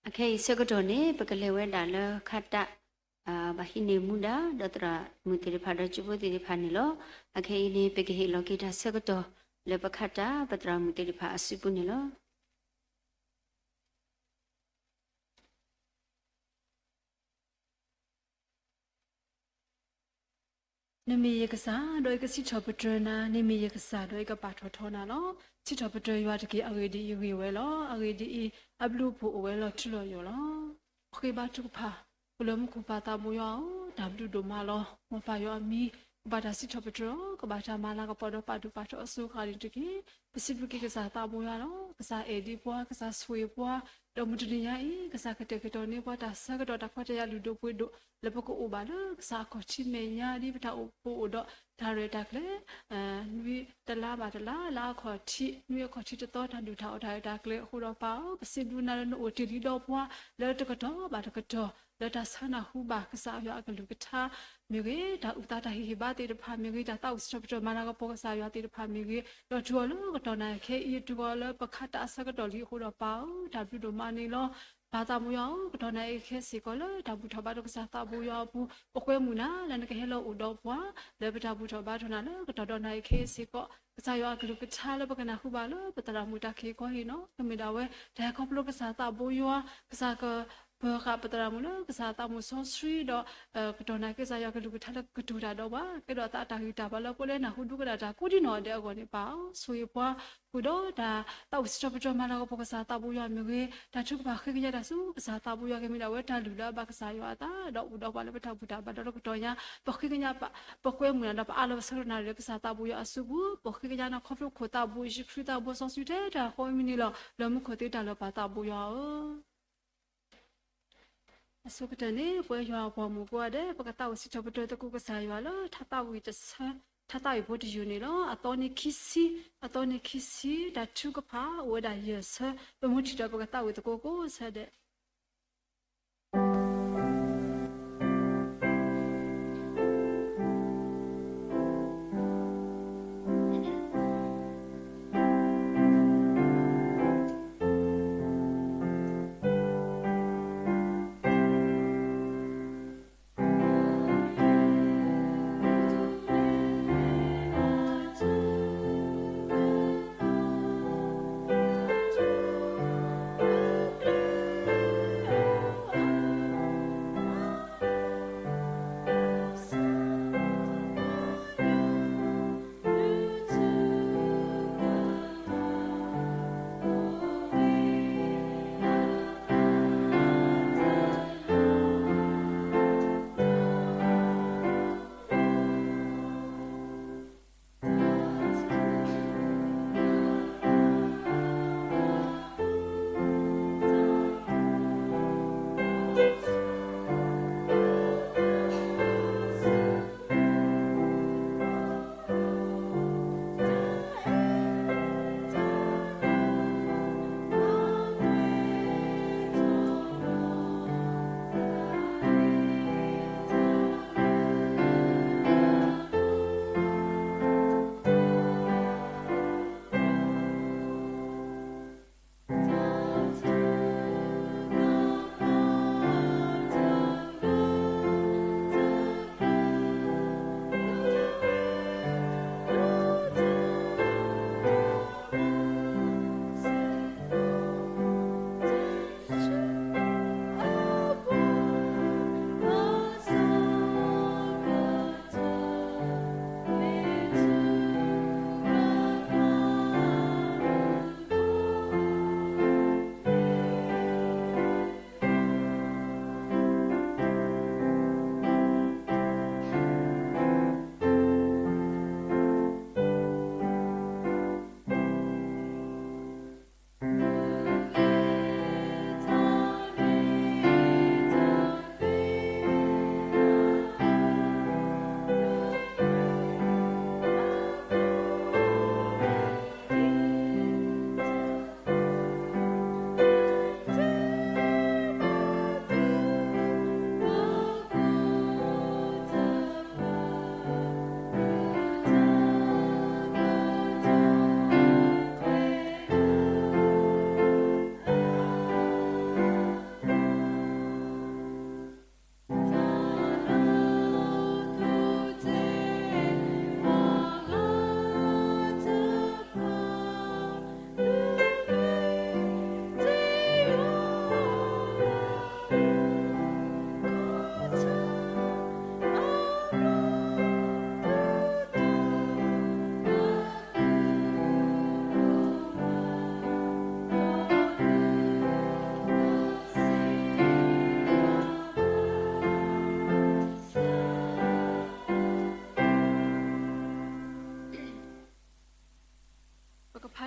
အခဲအံၤဆၢကတီၢ်န့ၣ် ပကလဲၤဝဲဒၣ်လၢခါတၢ် ဘၣ်ဟံးန့ၢ်မူဒါ ဒီးသရၣ်မုၣ်သ့ၣ်တဖၣ်ဒီးကၠိဖိသ့ၣ်တဖၣ်န့ၣ်လီၤ. အခဲအံၤန့ၣ် ပကဟ့ၣ်လီၤက့ၤတၢ်ဆၢကတီၢ် လၢပခါတၢ်ပသရၣ်မုၣ်သ့ၣ်တဖၣ်အစုပူၤန့ၣ်လီၤ. နမ့ၢ်ယကစၢ်, ဒီးယကစံးထီၣ်ပတြၢၤနၤ, နမ့ၢ်ယကစၢ်, ဒီးယကပာ်ထီၣ်ထီနၤလီၤ. စံးထီၣ်ပတြၢၤယွၤတက့ၢ်. အဂ့ၢ်ဒ်အံၤ, ဂ့ၢ်ဝဲလီၤ. အဂ့ၢ်ဒ်အံၤ, အဘျုးအဖှိၣ်အိၣ်ဝဲလီၤထူလီၤယိာ်လီၤ. ဃ့ဘါထုကဖၣ်. ပလၢမူခိၣ်ပၢ်သးဘိယွၤဧၢ, တၢ်ဘျုးဒိၣ်မးလီၤ. မ်ပၢ်ယွၤအမံၤ, ကဘၣ်တၢ်စံးထီၣ်ပတြၢၤ, ကဘၣ်တၢ်မၤလၤကပီၤဒီး ပာ်ဒိၣ်ပာ်ထီအစိၤဃၣ်န့ၣ်တက့ၢ်. ပစံးဘျုးက့ၤကစၢ်သးဘိယွၤလီၤ. ကစၢ်အဲၣ်ဒံးပှၤ, ကစၢ်ဆိၣ်ဂ့ၤပှၤ, ဒီးမုၢ်တနံၤညါအံၤ ကစၢ်ကတဲာ်ကတီၤန့ၢ်ပှၤတၢ်ဆၢကတီၢ် တၢ်ခွဲးတၢ်ယာ်လုၢ်ဒိၣ်ပှ့ၤဒိၣ် လၢပကအိၣ်ဘၣ်လၢ ကစၢ်အခီၣ်ထံးမဲာ်ညါ ဒ်ပတၢ်အိၣ်ဖှိၣ်အိၣ်ဒီး တၢ်ရဲၣ်တၢ်ကျဲၤ နွံတလါဘၣ်တလါ, လါအခီၣ်ထံး, နွံအခီၣ်ထံးတသီ တၢ်ဒုၣ်တၢ်အီၣ်တၢ်ရဲၣ်တၢ်ကျဲၤအဃိဒီး ပၢ်ဧၢ, ပစံးဘျုးနၤလၢနအိၣ်တ့ၢ်လံဒီးပှၤ လၢတကတီၢ်ဘၣ်တကတီၢ် လၢတၢ်ဆၢနၢ်ဟူဘၣ်ကစၢ်ယွၤအကလုၢ်ကထါမ့ၢ်ဂ့ၤ, တၢ်အုၣ်သးတၢ်ဟ့ၣ်ဂံၢ်ဟ့ၣ်ဘါသ့ၣ်တဖၣ်မ့ၢ်ဂ့ၤ, တၢ်သးဝံၣ်စံးထီၣ်ပတြၢၤမၤလၤကပီၤကစၢ်ယွၤသ့ၣ်တဖၣ်မ့ၢ်ဂ့ၤ, ဒီးတုၤအီၤလၢကတီၢ်နၣ်ရံၣ်ခဲအံၤ တုၤအီၤလၢပခါတၢ်အဆၢကတီၢ်လံအဃိဒီး ပၢ်ဧၢ, တၢ်ဘျုးဒိၣ်မးန့ၣ်လီၤ. ပၢ်သးဘိယွၤဧၢ, ကတီၢ်နၣ်ရံၣ်ခဲစ့ၢ်ကီး လၢတၢ်ဘူၣ်ထီၣ်ဘါထီၣ်ကစၢ်သးဘိယွၤအပူၤ ပဃ့မုၢ်နၤလၢနကဟဲလီၤအိၣ်ဒီးပှၤ လၢပတၢ်ဘူၣ်ထီၣ်ဘါထီၣ်နၤလၢကတီၢ်ဒီးနၣ်ရံၣ်ခဲအံၤစ့ၢ်ကီး, ကစၢ်ယွၤအကလုၢ်ကထါလၢပကနၢ်ဟူဘၣ်လၢပသရၣ်မုၣ်တၢ်က့ၤကီဟ့ၣ်နီၤ ကမ့ၢ်ဒၣ်ဝဲ တၢ်ဟဲခီဖျိကစၢ်သးဘိယွၤ, ကစၢ်ကပၢၤဃာ်ပသရၣ်မုၣ်လၢကစၢ်သးမုၣ်စီဆှံဒီး ကတီၢ်နၣ်ရံၣ်ကစၢ်ယွၤကလုၢ်ကထါလၢကတိၤတၢ်ဒီးပှၤ ကဲထီၣ်သးတၢ်ဂံၢ်တၢ်ဘါလၢပှၤလၢနၢ်ဟူဒိကနၣ်တၢ်ကိးဒံနီၢ်ဒဲးအဂီၢ်န့ၣ် ပၢ်ဧၢ, ဆိၣ်ဂ့ၤပှၤ ဃုာ်ဒီးတၢ်သးဝံၣ်စံးထီၣ်ပတြၢၤမၤလၤကပီၤကစၢ်သးဘိယွၤမ့ၢ်ဂ့ၤ, တၢ်ထုကဖၣ်ဃ့ကညးတၢ်ဆူကစၢ်သးဘိယွၤကမ့ၢ်ဒၣ်ဝဲတၢ်လုၢ်လၢအဘၣ်ကစၢ်ယွၤအသး ဒီးအိၣ်ဒီးပှၤလၢပတၢ်ဘူၣ်တၢ်ဘါဒီးလၢကတီၢ်ညါ ပဃ့ကညး ပဃ့မုၢ်နၤဒီးပအးလီၤပဆၢကတီၢ်နၣ်ရံၣ်လၢကစၢ်သးဘိယွၤအစုပူၤ, ပဃ့ကညးနၤခီဖျိခိၣ်သးဘိ ယ့ၣ်ၡူးခရံာ်သးဘိစီဆှံထဲတၢ်ဃီမံၤန့ၣ်လီၤ. လၢမူခိၣ်သ့တၢ်လၢပၢ်သးဘိယွၤဧၢ အဆိကတၢၢ်န့ၣ် ပဝဲယွၤအပှၤမုၣ်ကိးဂၤဒဲး ပကသးဝံၣ်စံးထီၣ်ပတြၢၤသကိးကစၢ်ယွၤလၢ ထါသးဝံၣ်တဆၢ, ထါသးဝံၣ်ဖိတယုၢ်န့ၣ်လီၤ. အသီန့ၣ်ခံဆံ, အသီန့ၣ်ခံဆံ, တၢ်ထုကဖၣ်အိၣ်ဝဲဒၣ်ယဲၢ်ဆၢ, ပမ့ၢ်ထံၣ်ဒီးပကသးဝံၣ်သကိးကိးဆၢဒဲး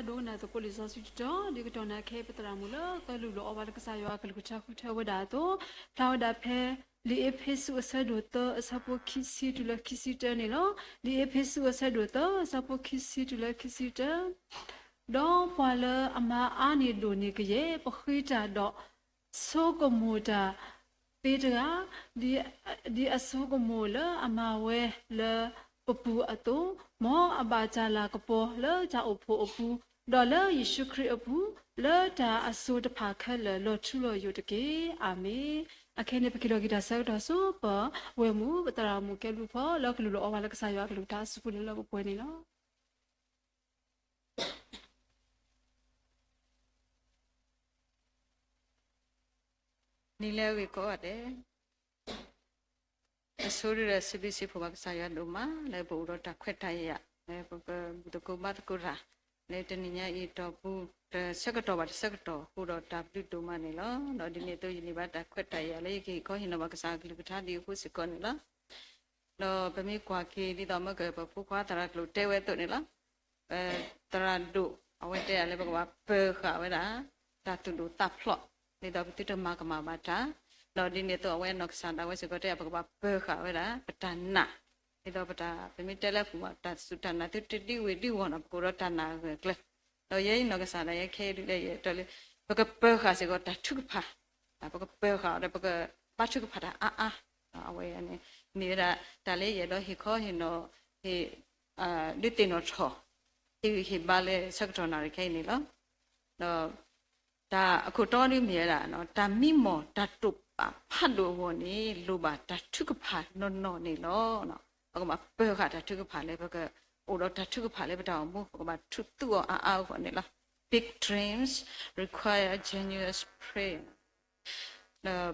ဒိကနၣ်သကိးလံာ်စီဆှံတတီၤ ဒ်ကတီၢ်နၢ်ခဲအံၤ ပသရၣ်မုၣ်လၢကလူၢ်လီၤအီဘၣ်လၢကစၢ်ယွၤအကလုၢ်ကထါဃုထၢဝဲဒၣ်အသိး ဖျါဝဲဒၣ်ဖဲ လံာ်အ့းဖ့းစူးအဆၢဒိၣ်သၢ အဆၢဖိခံဆံတုၤလၢခံဆံတၢန့ၣ်လီၤ. လံာ်အ့းဖ့းစူးအဆၢဒိၣ်သၢ အဆၢဖိခံဆံတုၤလၢခံဆံတၢ ဒီးပှၤလၢအမါအါန့ၢ်ဒိၣ်န့ၢ်ကယဲၢ် ပဃ့တၢ်ဒီး ဆိကမိၣ်တၢ်သ့တဂၤ, ဒ်အဆိကမိၣ်လၢအမၤဝဲလၢပပူၤအသိး, မ်အဘၣ်တၢ်လၤကပီၤလၢတၢ်အိၣ်ဖှိၣ်အပူၤ, ဒီးလၢယ့ၣ်ၡူးခရံာ်အပူၤ, လၢတၢ်အစိၤတဖၣ်ခဲလၢာ်လီၤထူလီၤယိာ်တက့ၢ်. အၤမ့ၣ်. အခဲအံၤန့ၣ် ပက့ၤလီၤက့ၤတၢ်ဆၢကတီၢ်ဆူပဝဲၢ်မုၣ် ပသရၣ်မုၣ်ကဲဘျုးဖီ လၢကလူၢ်လီၤအီဘၣ်လၢကစၢ်ယွၤအကလုၢ်ကထါအစုပူၤန့ၣ်လၢပပှဲၤန့ၣ်လီၤ. နံၤလၢအဂ့ၤကိးဂၤဒဲး, အဆိကတၢၢ်ဒီးစံးဘျုးစံးဖှိၣ်ဘၣ်ကစၢ်ယွၤဒိၣ်မး လၢပအိၣ်ဒီးတၢ်ခွဲးတၢ်ယာ် လၢပကဘူၣ်သကိးဘါသကိးတၢ် လၢတနံၤညါအံၤတီၢ်ပူၤ တဆၢကတီၢ်ဘၣ်တဆၢကတီၢ် အိၣ်ဒီးတၢ်ဘျုးဒိၣ်မးန့ၣ်လီၤ. ဒီးဒ်န့ၣ်အသိး ယန့ၢ်ဘၣ်တၢ်ခွဲးတၢ်ယာ်လၢယကဟ့ၣ်ခီဟ့ၣ်နီၤဘၣ်ကစၢ်အကလုၢ်ကထါဒ်အဃိစ့ၢ်ကီးန့ၣ်လီၤ. ဒီးပမ့ၢ်ကွၢ်က့ၤဒ်သိးမ့ၢ်ကပဖိခွါသရၣ်ကျိၤတဲဝဲအသိးန့ၣ်လီၤ. သရၣ်ဒိၣ် အဝဲတဲဒၣ်လၢပကဘၣ်ပၢၤဃာ်ဝဲဒၣ် တၢ်သူၣ်ဒိၣ်သးဖျိး ဒ်သိးပသုတမၤကမၣ်ဘၣ်တၢ်, ဒီးဒ်န့ၣ်အသိးအဝဲနီၢ်ကစၢ်ဒၣ်ဝဲစ့ၢ်ကီးတဲ ပကဘၣ်ပၢၤဃာ်ဝဲဒၣ် ပတၢ်နာ်, ဒ်သိးပတၢ် ပမ့ၢ်တဲလၢပူၤ တၢ်စူၢ်တၢ်နာ်သုတဒံဝ့ၤဒံဝီၤနီၤ ပကအိၣ်ဒီးတၢ်နာ်အဂၢၢ်အကျၢၤ, ဒီးယဲအံၤနီၢ်ကစၢ်ဒၣ်ယဲခဲအံၤဒုးလၢယဲၢ်တီလၢ ပကပၢၤဃာ်စ့ၢ်ကီးတၢ်ထုကဖၣ်, ပကပၢၤဃာ်ဒီးပကဘါထုကဖၣ်တၢ်အါအါ, အဝဲန့ၣ် မ့ၢ်ဝဲဒၣ်တၢ်လၢယအဲၣ်ဒိးဟ့ၣ်ခီဟ့ၣ်နီၤ ဟ့ၣ် ဒုးသ့ၣ်နီၣ်ထီၣ် ဟ့ၣ်ဂံၢ်ဟ့ၣ်ဘါလၢဆၢကတီၢ်နၣ်ရံၣ်ခဲအံၤန့ၣ်လီၤ. ဒီးတၢ်အခိၣ်တီဒုးမ့ၢ်ဝဲဒၣ် တၢ်မံမီၢ်တၢ်တိာ်ပာ်ဖးဒိၣ်အဂီၢ်န့ၣ် လိၣ်ဘၣ်တၢ်ထုကဖၣ်နီၢ်နီၢ်န့ၣ်လီၤ. ပကဘၣ်ပၢၤဃာ်တၢ်ထုကဖၣ်လၢပကအိၣ်ဒီးတၢ်ထုကဖၣ်လၢပတၢ်အိၣ်မူ ပကဘၣ်ထုးသူအီၤအါအါအဂီၢ်န့ၣ်လီၤ. Big dreams require generous prayer.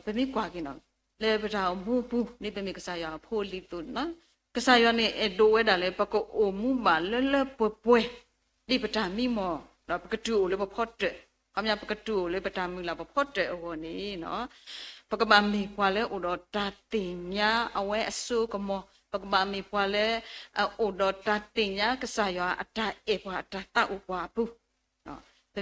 ပမ့ၢ်ကွၢ်က့ၤနီၤ လၢပတၢ်အိၣ်မူအပူၤ ဒ်ပမ့ၢ်ကစၢ်ယွၤအဖိအလံၤအသိးန့ၣ်လီၤ. ကစၢ်ယွၤန့ၣ်အဲၣ်ဒိးဝဲဒၣ်လၢပကအိၣ်မူဘၣ်လၢလၢပှဲၤပှဲၤ ဒ်ပတၢ်မံမီၢ် ဒီးပကတုၤအိၣ်လၢပဖီတၢၣ်, ခီပညီ ပကတုၤအိၣ်လၢပတၢ်မုၢ်လၢ်ပဖီတၢၣ်အဂီၢ်န့ၣ် ပကဘၣ်မ့ၢ်ပှၤလၢအိၣ်ဒီးတၢ်သ့ၣ်ညါအဝဲအစိကမီၤ, ပကဘၣ်မ့ၢ်ပှၤလၢ အိၣ်ဒီးတၢ်သ့ၣ်ညါကစၢ်ယွၤအတၢ်အဲၣ်ပှၤအတၢ်သးအိၣ်ပှၤအပူၤ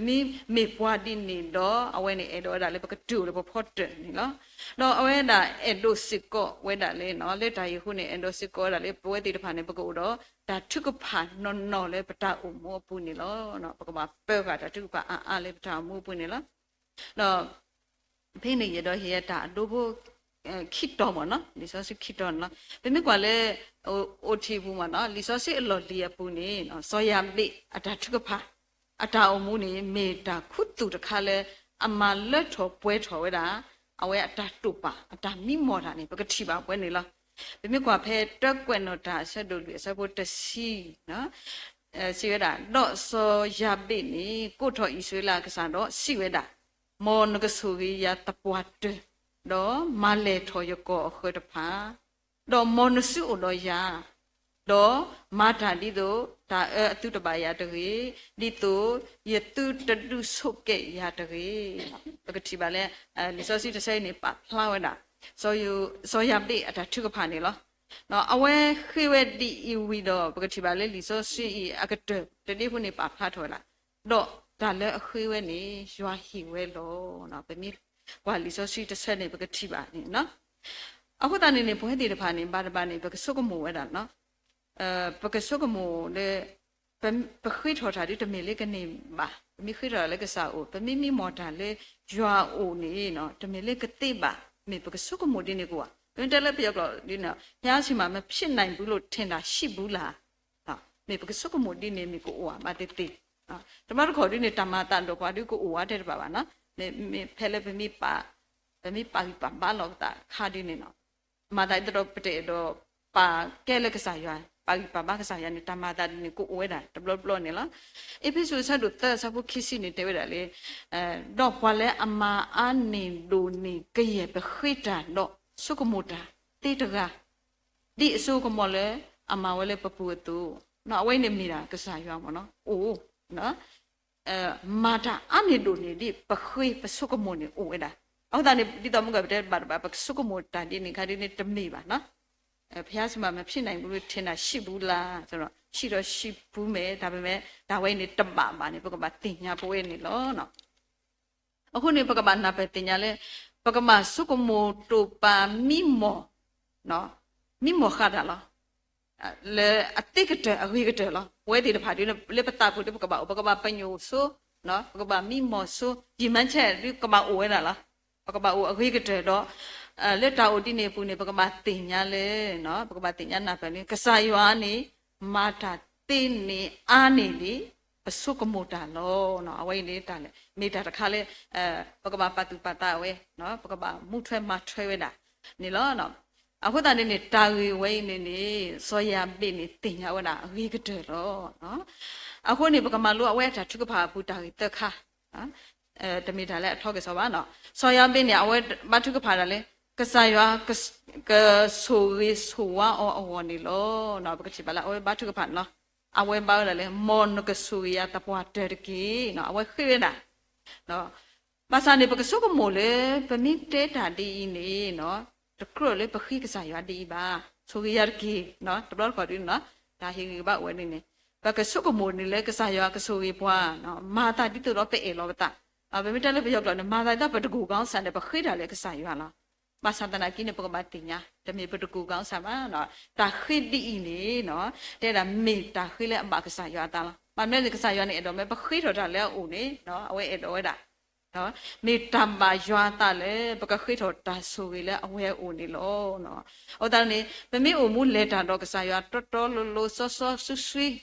ပမ့ၢ်မ့ၢ်ပှၤဒ်န့ၣ်ဒီး အဝဲန့ၣ်အဲၣ်ဒိးဝဲဒၣ်လၢပကတုၤအိၣ်လၢပဖီတၢၣ်န့ၣ်လီၤ. ဒီးအဝဲဒၣ်အဲၣ်ဒိးစ့ၢ်ကီးဝဲဒၣ်လၢ လၢတၢ်အံၤအဃိန့ၣ် အဲၣ်ဒိးစ့ၢ်ကီးဝဲဒၣ်လၢပဝဲသ့ၣ်တဖၣ်န့ၣ် ပကအိၣ်ဒီးတၢ်ထုကဖၣ်နီၢ်နီၢ်လၢပတၢ်အိၣ်မူအပူၤန့ၣ်လီၤ. ပကဘၣ်ပၢၤဃာ်တၢ်ထုကဖၣ်အါအါလၢပတၢ်အိၣ်မူအပူၤန့ၣ်လီၤ. ဒီး ဖဲန့ၣ်ယအဲၣ်ဒိးဟ့ၣ်တၢ်အဒိဖိ ခံတီၤမ့ၢ်နီၤ လံာ်စီဆှံခံတီၤန့ၣ်လီၤ. ပမ့ၢ်ကွၢ်လၢ အိၣ်ထံးအပူၤမ့ၢ်နီၤ လံာ်စီဆှံအလီၢ်လံၤအပူၤန့ၣ် စီၤယၤဘ့းအတၢ်ထုကဖၣ် အတၢ်အိၣ်မူန့ၣ် မ့ၢ်တၢ်ခူသူၣ်တခါလၢ အမၤလၢထီၣ်ပှဲၤထီၣ်ဝဲဒၣ် အဝဲအတၢ်တိာ်ပာ် အတၢ်မံမီၢ်တၢ်န့ၣ် ပကထံၣ်ဘၣ်ပှဲၤန့ၣ်လီၤ. ပမ့ၢ်ကွၢ်ဖဲတၢကွဲးနီၣ်တၢ်အဆၢဒိၣ်လွံၢ်အဆၢဖိတဆံ စံးဝဲဒၣ် ဒီးစီၤယၤဘ့းန့ၣ် ကိးထီၣ်အံၣ်စရ့လးအကစၢ်ဒီးစံးဝဲဒၣ်, မ်နကဆိၣ်ဂ့ၤယၤသပှၢ်တၢၢ်, ဒီးမၤလဲၢ်ထီၣ်ယကီၢ်အဃၢၤတဖၣ်, ဒီးမ်နစုအိၣ်ဒီးယၤ, ဒီးမၤတၢ်ဒ်သိးတၢ်အၢအသုတဘၣ်ယၤတဂ့ၤ, ဒ်သိးယသုတဒုးဆိးကဲယၤတဂ့ၤ. ပကထံၣ်ဘၣ်လၢ လံာ်စီဆှံတဆၢအံၤန့ၣ် ပာ်ဖျါဝဲဒၣ် စီၤယၤဘ့းအတၢ်ထုကဖၣ်န့ၣ်လီၤ. အဝဲဃ့ဝဲဒ်အံၤဝံၤဒီး ပကထံၣ်ဘၣ်လၢလံာ်စီဆှံအံၤအကတၢၢ်တဒ့ဖိန့ၣ် ပာ်ဖျါထီၣ်ဝဲဒၣ်, ဒီးတၢ်လၢအဃ့ဝဲန့ၣ် ယွၤဟ့ၣ်ဝဲလီၤ. ပမ့ၢ်ကွၢ်လံာ်စီဆှံတဆၢန့ၣ် ပကထံၣ်ဘၣ်န့ၣ် အဃိသတးန့ၣ်န့ၣ် ပဝဲသ့ၣ်တဖၣ်န့ၣ် ဘၣ်တဘၣ်န့ၣ် ပကဆိကမိၣ်ဝဲဒၣ် ပကဆိကမိၣ်လၢ ပဃ့ထီၣ်တၢ်ဒ်တမ့ၢ်လၢကန့ၢ်ဘၣ်, ပမ့ၢ်ဃ့ထီၣ်တၢ်လၢကစၢ်အအိၣ် ပမ့ၢ်မံမီၢ်တၢ်လၢယွၤအအိၣ်န့ၣ် တမ့ၢ်လၢကသ့ဘၣ်, မ့ၢ်ပကဆိကမိၣ်ဒ်န့ၣ်ကအိၣ်ဧါ. ပမ့ၢ်တဲလၢပယီၤကျိာ်ဒ်န့ၣ် ဘုရားရှင်မှာ မဖြစ်နိုင်ဘူးလို့ ထင်တာရှိဘူးလား, မ့ၢ်ပကဆိကမိၣ်ဒ်န့ၣ်မ့ၢ်ကအိၣ်ဧါ ဘၣ်သ့ၣ်သ့ၣ်, တဘျီတခီၣ်ဒ်န့ၣ် တၢ်မၤအသးဒိၣ်ပှၤဒ်ကအိၣ်ဧါတဲတဘၣ်ဘၣ်နီၤ, မ့ၢ်ဖဲလၢ ပမ့ၢ်ပာ်ဂံၢ်ပာ်ဘါလိာ်ပသးအခါဒ်န့ၣ်နီၤ, မၤသးဒ်သိးဒီးပတအဲၣ်ဒိးပာ်ကဲလၢကစၢ်ယွၤ, ပာ်ဂံၢ်ပာ်ဘါကစၢ်ယွၤန့ၣ် တၢ်မၤသးဒ်န့ၣ် ကအိၣ်ဝဲဒၣ်တဘျီဘျီန့ၣ်လီၤ. အ့းဖ့းစူးအဆၢဒိၣ်သၢအဆၢဖိခံဆံန့ၣ် တဲဝဲဒၣ်လၢ ဒီးပှၤလၢအမၤအါန့ၢ်ဒိၣ်န့ၢ်ကယဲၢ် ပဃ့တၢ်ဒီးဆိကမိၣ်တၢ်သ့တဂၤ ဒ်အစိကမီၤလၢအမၤဝဲလၢပပူၤအသိး, အဝဲအံၤန့ၣ်မ့ၢ်ဒၣ်ကစၢ်ယွၤမ့ၢ်နီၤ, အိၣ် မၤတၢ်အါန့ၢ်ဒိၣ်န့ၢ်ဒ်ပဃ့ပဆိကမိၣ်န့ၣ်အိၣ်ဝဲဒၣ်. အဃိသတးန့ၣ် ဒ်သိးမုၢ်ဂီၤပတဲဘၣ်တဘၣ် ပကဆိကမိၣ်တၢ်ဒ်န့ၣ်ခါဒ်န့ၣ်တမ့ၢ်ဘၣ်နီၤ. ဘုရားရှင်မှာ မဖြစ်နိုင်ဘူးလို့ ထင်တာရှိဘူးလားဆိုတော့ ဆံးဒီးဆံးပူၤမဲာ် တၢ်ပမဲာ် တၢ်ဝဲအံၤန့ၣ်တဘၣ်ဘၣ်န့ၣ် ပကဘၣ်သ့ၣ်ညါပဝဲန့ၣ်လီၤ. အဃိန့ၣ် ပကဘၣ်နၢ်ပၢၢ်သ့ၣ်ညါလၢ ပကဘၣ်ဆိကမိၣ်တိာ်ပာ်မံမီၢ် မံမီၢ်ဃာ်တၢ်လီၤ. လၢအသ့ကတၢၢ်အဂ့ၤကတၢၢ်လီၤ. ပဝဲသ့ၣ်တဖၣ်ဒ်လၢပသးပူၤဒ်ပကဘၣ်အိၣ် ပကဘၣ်ပညိၣ်စိ, ပကဘၣ်မံမီၢ်စိ, ယံာ်မးဆဲးဒ်ကဘၣ်အိၣ်ဝဲဒၣ်လီၤ. ပကဘၣ်အိၣ်အဂ့ၤကတၢၢ်ဒီး လၢတၢ်အိၣ်ဒ်န့ၣ်အပူၤန့ၣ် ပကဘၣ်သ့ၣ်ညါလၢ ပကဘၣ်သ့ၣ်ညါနၢ်ပၢၢ်လၢ ကစၢ်ယွၤန့ၣ် မၤတၢ်သ့န့ၢ်အါန့ၢ်ဒံး ပဆိကမိၣ်တၢ်လီၤ. အဝဲအံၤန့ၣ်တၢ်လဲၣ် မ့ၢ်တၢ်တခါလၢ ပကဘၣ်ပာ်သူၣ်ပာ်သးဝဲ, ပကဘၣ်မူထွဲမၤထွဲဝဲဒၣ်န့ၣ်လီၤ. အဃိသတးန့ၣ်န့ၣ် တၢ်ဂ့ၢ်ဝဲအံၤန့ၣ်န့ၣ် စီၤယၤဘ့းန့ၣ်သ့ၣ်ညါဝဲဒၣ်အဂ့ၤကတၢၢ်လီၤ. အဃိန့ၣ် ပကမၤလိအဝဲအတၢ်ထုကဖၣ်အပူၤတၢ်ဂ့ၢ်သၢခါ, တမ့ၢ်တၢ်လၢအထီကစီၣ်ဘၣ်. စီၤယၤဘ့းန့ၣ် အဝဲဘါထုကဖၣ်ဒၣ်လၢ ကစၢ်ယွၤ ကဆိၣ်ဂ့ၤဆိၣ်ဝါအီၤအဂီၢ်န့ၣ်လီၤ. ပကထံၣ်ဘၣ်လၢအဝဲဘါထုကဖၣ်န့ၣ်လီၤ. အဝဲဘါဝဲဒၣ်လၢ မ်နကဆိၣ်ဂ့ၤယၤသပှၢ်တၢၢ်တက့ၢ်. အဝဲဃ့ဝဲဒၣ် ဘၣ်ဆၣ်န့ၣ် ပကဆိကမိၣ်လၢ ပမ့ၢ်တဲတၢ်ဒ်အံၤန့ၣ် တကြၢးလၢပဃ့ကစၢ်ယွၤဒ်အံၤဘၣ်. ဆိၣ်ဂ့ၤယၤတက့ၢ်, တဘျီတခီၣ်ဒ်န့ၣ် တၢ်ဟ့ၣ်ဂံၢ်ဘါအိၣ်ဝဲန့ၣ်န့ၣ် ပကဆိကမိၣ်န့ၣ်လၢကစၢ်ယွၤကဆိၣ်ဂ့ၤပှၤ, မၤသးဒ်သိးဒီးပအဲၣ်လီၤပသး. ပမ့ၢ်တဲလၢပယီၤကျိာ်န့ၣ် မၤသးဒ်သိးပတကူၣ်ကီစၢ်န့ၣ် ပဃ့တၢ်လၢကစၢ်ယွၤလီၤ. ဘၣ်ဆၣ်သနာ်က့န့ၣ် ပကဘၣ်သ့ၣ်ညါ တမ့ၢ်ပတကူၣ်ကီစၢ်ဘၣ်. တၢ်ဃ့ဒ်အံၤန့ၣ် တဲဒၣ်မ့ၢ်တၢ်ဃ့လၢအဘၣ်ကစၢ်ယွၤအသးလီၤ. ဘၣ်မနုၤန့ၣ် ကစၢ်ယွၤန့ၣ်အဲၣ်ဒိးမ့ၢ်ပဃ့ထီၣ်တၢ်လၢအအိၣ်န့ၣ် အဝဲအဲၣ်ဒိးဝဲဒၣ် မ့ၢ်တၢ်ဘၣ်ယွၤအသးလၢ ပကဃ့ထီၣ်တၢ်ဆိၣ်ဂ့ၤလၢအဝဲအအိၣ်န့ၣ်လီၤ. အဃိသတးန့ၣ် ပမ့ၢ်အိၣ်မူလဲၤတၢ်ဒီးကစၢ်ယွၤတီတီလိၤလိၤ စီစီဆှံဆ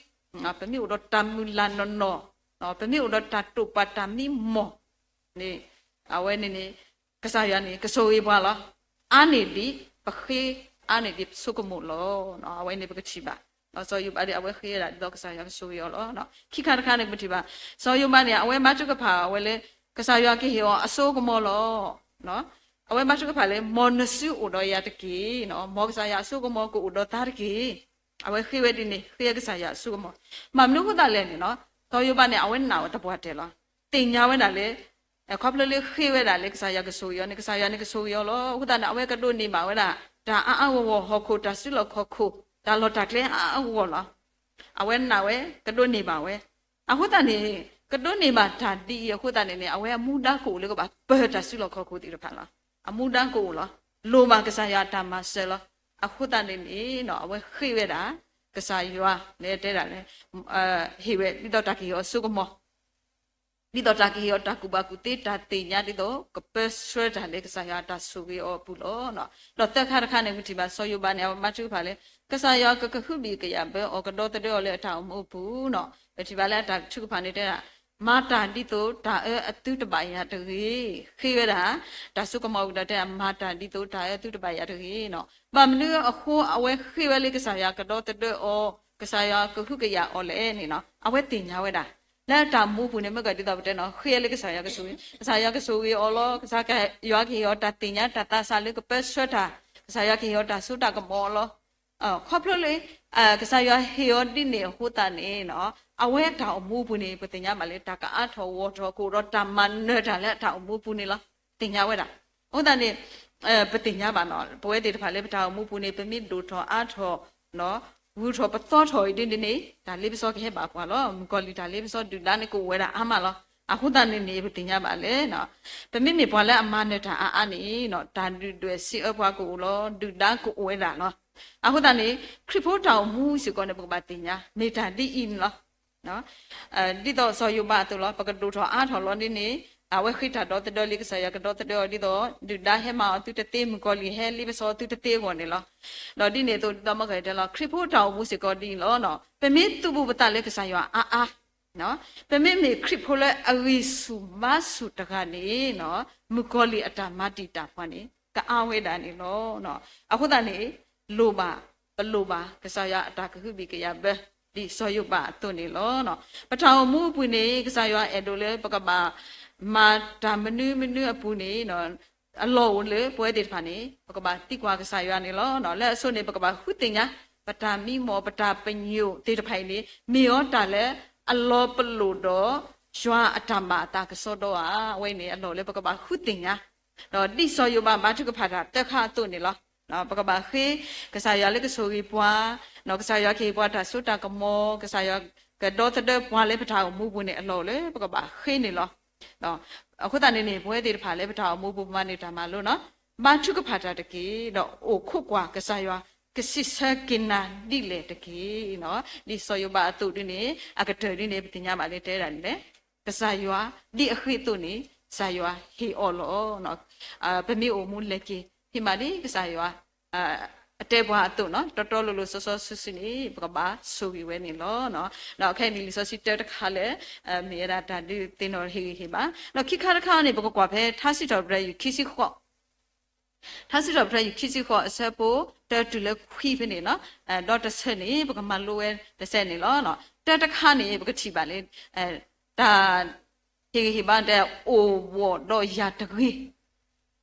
ှံ, ပမ့ၢ်အိၣ်ဒီးတၢ်မုၢ်လၢ်နီၢ်နီၢ်, ပမ့ၢ်အိၣ်ဒီးတၢ်တိာ်ပာ်တၢ်မံမီၢ်န့ၣ် အဝဲန့ၣ်န့ၣ် ကစၢ်ယွၤန့ၣ် ကဆိၣ်ဂ့ၤပှၤလီၤ. အါန့ၢ်ဒံးပဃ့, အါန့ၢ်ဒံးပဆိကမိၣ်လီၤ. အဝဲန့ၣ်ပကထံၣ်ဘၣ်. စီၤယိၤဘးဒၣ် အဝဲဃ့ဝဲဒၣ်ဒ်သိးကစၢ်ယွၤကဆိၣ်ဂ့ၤအီၤလီၤ. ခံခါတခါန့ၣ် ပထံၣ်ဘၣ် စီၤယိၤဘးန့ၣ် အဝဲဘါထုကဖၣ်ဝဲလၢ ကစၢ်ယွၤကဟ့ၣ်အီၤအစိကမီၤလီၤ. အဝဲဘါထုကဖၣ်လၢ မ်နစုအိၣ်ဒီးယၤတက့ၢ်. မ်ကစၢ်ယွၤအစိကမီၤကအိၣ်ဒီးသးတက့ၢ်. အဝဲဃ့ဝဲဒ်န့ၣ် ဃ့ကစၢ်ယွၤအစိကမီၤ. ဘၣ်မနုၤအဃိသတးလဲၣ်န့ၣ် စီၤယိၤဘးန့ၣ် အဝဲနာ်အီၤသပှၢ်တၢၢ်လီၤ. သ့ၣ်ညါဝဲဒၣ်လၢ ခီဖျိလၢဃ့ဝဲဒၣ်လၢကစၢ်ယွၤကဆိၣ်ဂ့ၤအီၤန့ၣ် ကစၢ်ယွၤန့ၣ်ကဆိၣ်ဂ့ၤအီၤလီၤ. အဃိသတးန့ၣ် အဝဲကဒိးန့ၢ်ဘၣ်ဝဲဒၣ် တၢ်အါအါဂီၢ်ဂီၢ် ဟီၣ်ခိၣ်တၢ်စုလီၢ်ခီၣ်ခိၣ် တၢ်လီၢ်တၢ်ကျဲအါအါဂီၢ်ဂီၢ်လီၤ. အဝဲနာ်ဝဲ ကဒိးန့ၢ်ဘၣ်ဝဲ. အဃိသတးန့ၣ် ကဒိးန့ၢ်ဘၣ်တၢ်ဒ်အံၤအဃိသတးန့ၣ်န့ၣ် အဝဲအမူဒါကအိၣ်လၢကဘၣ်ပၢၤတၢ်စုလီၢ်ခီၣ်ခိၣ်သ့ၣ်တဖၣ်လီၤ. အမူဒါကအိၣ်လီၤ. လိၣ်ဘၣ်ကစၢ်ယွၤအတၢ်မၤစၢၤလီၤ. အဃိသတးန့ၣ်န့ၣ် အဝဲဃ့ဝဲဒၣ် ကစၢ်ယွၤ လဲၤတဲဒၣ်လၢ ဟ့ၣ်ဝဲ ဒ်သိးတၢ်ကဟ့ၣ်အီၤအစိကမီၤ ဒ်သိးတၢ်ကဟ့ၣ်အီၤတၢ်ကူၣ်ဘၣ်ကူၣ်သ့ တၢ်သ့ၣ်ညါဒ်သိး ကပၢဆှၢတၢ်လၢကစၢ်ယွၤအတၢ်ဆိၣ်ဂ့ၤအီၤအပူၤလီၤ. ဒီးသၢခါတခါန့ၣ် ပထံၣ်ဘၣ်စီၤယိၤဘးန့ၣ် အဝဲဘါထုကဖၣ်လၢ ကစၢ်ယွၤကကဟုဘံၣ်ကယာ်ဘၢအီၤ ကဒီသဒၢအီၤလၢအတၢ်အိၣ်မူအပူၤန့ၣ်. ပထံၣ်ဘၣ်လၢအတၢ်ထုကဖၣ်န့ၣ်တဲဒၣ် မၤတၢ်ဒ်သိးတၢ်အၢအသုတဘၣ်ယၤတဂ့ၤ. ဃ့ဝဲဒၣ် တၢ်စိကမီၤဝံၤဒီးတဲဒၣ် မၤတၢ်ဒ်သိးတၢ်အၢအသုတဘၣ်ယၤတဂ့ၤန့ၣ်. ဘၣ်မနုၤအဃိအဝဲဃ့ဝဲလၢကစၢ်ယွၤကဒီသဒၢအီၤ ကစၢ်ယွၤကဟုကယာ်အီၤလဲၣ်န့ၣ် အဝဲသ့ၣ်ညါဝဲဒၣ် လၢအတၢ်အိၣ်မူအပူၤန့ၣ် မ့ၢ်ကဒ်သိးပတဲန့ၣ် ဃ့လၢကစၢ်ယွၤကဆိၣ်ဂ့ၤ, ကစၢ်ယွၤကဆိၣ်ဂ့ၤအီၤလီၤ. ကစၢ်ယွၤကဟ့ၣ်အီၤတၢ်သ့ၣ်ညါတၢ်သးစၢ်လၢကပၢဆှၢတၢ်, ကစၢ်ယွၤကဟ့ၣ်အီၤတၢ်စိတၢ်ကမီၤလီၤ. ခီဖျိလၢ ကစၢ်ယွၤဟ့ၣ်အီၤဒ်န့ၣ်အဃိသတးန့ၣ် အဝဲအတၢ်အိၣ်မူအပူၤန့ၣ် ပသ့ၣ်ညါဘၣ်လၢ တၢ်ကအါထီၣ်ဂီၢ်ထီၣ် ကအိၣ်ဒီးတၢ်မၤနၢၤတၢ်လၢအတၢ်အိၣ်မူအပူၤန့ၣ်လီၤ. သ့ၣ်ညါဝဲဒၣ်. အဃိသတးန့ၣ် ပသ့ၣ်ညါဘၣ်န့ၣ် ပဝဲသ့ၣ်တဖၣ်လၢပတၢ်အိၣ်မူအပူၤန့ၣ် ပမ့ၢ်ဒိၣ်ထီၣ်အါထီၣ် ဂုၤထီၣ်ပသီထီၣ်အံၤဒ်န့ၣ် တၢ်လ့ပစီကဟဲဘၣ်ပှၤလီၤ. မုၣ်ကီၤလံၢ်တၢ်လ့ပစီဒုၣ်ဒါန့ၣ် ကအိၣ်ဝဲဒၣ်အါမးလီၤ. အဃိသတးန့ၣ်န့ၣ် ပသ့ၣ်ညါဘၣ်လၢ ပမ့မ့ၢ်ပှၤလၢအမၤနၢၤတၢ်အါအါန့ၣ် တၢ်ဒုၣ်ဒွဲၣ်စံးအၢပှၤကအိၣ်လီၤ. ဒုၣ်ဒါကအိၣ်ဝဲဒၣ်လီၤ. အဃိသတးန့ၣ် ခရံာ်ဖိတၢ်အိၣ်မူစ့ၢ်ကီးန့ၣ် ပကဘၣ်သ့ၣ်ညါ မ့ၢ်တၢ်ဒ်အံၤန့ၣ်လီၤ. ဒ်သိးစီၤယိၤဘးအသိးလီၤ. ပကဒိၣ်ထီၣ်အါထီၣ်လီၤဒ်န့ၣ် အဝဲဃ့တၢ်ဒီသဒၢလၢကစၢ်ယွၤကဒီသဒၢအီၤဒ်သိး ဒုၣ်ဒါဟဲမၤအီၤသုတသ့ မုၣ်ကီၤလံၢ်ဟဲလ့ပစီအီၤသုတသ့အဂီၢ်န့ၣ်လီၤ. ဒီးဒ်န့ၣ်အသိး ဒ်သိးမ့ၢ်ကတဲလီၤ ခရံာ်ဖိတၢ်အိၣ်မူစ့ၢ်ကီးဒ်အံၤလီၤ. ပမ့ၢ်သုးဘူးပသးလၢကစၢ်ယွၤအါအါ ပမ့မ့ၢ်ခရံာ်ဖိလၢအဂံၢ်ဆူၣ်ဘါဆူၣ်တဂၤန့ၣ် မုၣ်ကီၤလံၢ်အတၢ်မၤတံာ်တာ်ပှၤန့ၣ် ကအါဝဲဒၣ်န့ၣ်လီၤ. အဃိသတးန့ၣ် လိၣ်ဘၣ် ပလိၣ်ဘၣ် ကစၢ်ယွၤအတၢ်ကဟုဘံၣ်ကယာ်ဘၢ ဒ်စီၤယိၤဘးအသိးန့ၣ်လီၤ. ပတၢ်အိၣ်မူအပူၤန့ၣ် ကစၢ်ယွၤအဲၣ်ဒိးလၢပကဘၣ်မၤတၢ်မနုၤမနုၤအပူၤန့ၣ် အလီၢ်အိၣ်လၢပဝဲသ့ၣ်တဖၣ်န့ၣ် ပကဘၣ်သံကွၢ်ကစၢ်ယွၤန့ၣ်လီၤ. လၢအဆိန့ၣ် ပကဘၣ်ဃုသ့ၣ်ညါ ပတၢ်မံမီၢ် ပတၢ်ပညိၣ်သ့ၣ်တဖၣ်အံၤန့ၣ် မ့ၢ်အီၤတၢ်လၢအလီၤပလိာ်ဒီး ယွၤအတၢ်မၤအသးကစီဒီဧါ. အဝဲအံၤန့ၣ် အလီၢ်လၢပကဘၣ်ဃုသ့ၣ်ညါ ဒီးဒ်စီၤယိၤဘးဘါထုကဖၣ်တၢ်သၢခါအသိးန့ၣ်လီၤ. ပကဘၣ်ဃ့ကစၢ်ယွၤလၢကဆိၣ်ဂ့ၤပှၤ, ကစၢ်ယွၤကဟ့ၣ်ပှၤတၢ်စိတၢ်ကမီၤ, ကစၢ်ယွၤကဒီသဒၢပှၤလၢပတၢ်အိၣ်မူပူၤန့ၣ် အလီၢ်အိၣ်လၢပကဘၣ်ဃ့န့ၣ်လီၤ. အဃိသတးန့ၣ်န့ၣ် ပဝဲသ့ၣ်တဖၣ်လၢပတၢ်အိၣ်မူပူၤ ပမၤန့ၢ်တၢ်မၤလိနီၤ, ဘါထုကဖၣ်တၢ်တက့ၢ်, ဒီးအိၣ်ခိးကွၢ်ကစၢ်ယွၤ ကစံးဆၢက့ၤနၤဒ်လဲၣ်တက့ၢ်. ဒ်စီၤယိၤဘးအသိးဒ်န့ၣ် အကတၢၢ်ဒ်န့ၣ် ပသ့ၣ်ညါဘၣ်လၢတဲဒၣ်န့ၣ်လဲၣ်, ကစၢ်ယွၤ ဒ်အဃ့အသိးန့ၣ် ကစၢ်ယွၤဟ့ၣ်အီၤလီၤ. ပမ့ၢ်အိၣ်မူလဲၤက့ၤ ဟ့ၣ်မးဒ်ကစၢ်ယွၤ အတဲပှၤအသိးနီၤ, တီတီလိၤလိၤစီစီဆှံဆှံန့ၣ် ပကဘၣ်ဆိၣ်ဂ့ၤဝဲန့ၣ်လီၤ. ဒီးခဲအံၤန့ၣ် လံာ်စီဆှံတၢတခါလၢ မ့ၢ်ဝဲဒၣ်တၢ်ဒုးသ့ၣ်နီၣ်ဟ့ၣ်ဂံၢ်ဟ့ၣ်ဘါ, ဒီးခံခါတခါန့ၣ် ပကကွၢ်ဖဲ ထါစံးထီၣ်ပတြၢၤ ယူၢ်ခံဆံဃိး, ထါစံးထီၣ်ပတြၢၤ ယူၢ်ခံဆံဃိး အဆၢဖိတၢတုၤလၢခွံဖဲန့ၣ်နီၤ, ဒီးတဆၢန့ၣ် ပကမၤလိဝဲတဆၢန့ၣ်လီၤ. တၢတခါန့ၣ် ပကထံၣ်ဘၣ်လၢ တၢ် ဟ့ၣ်ဂံၢ်ဟ့ၣ်ဘါတဲ အိၣ်ဘှီၣ်ဒီးယၤတဂ့ၤ,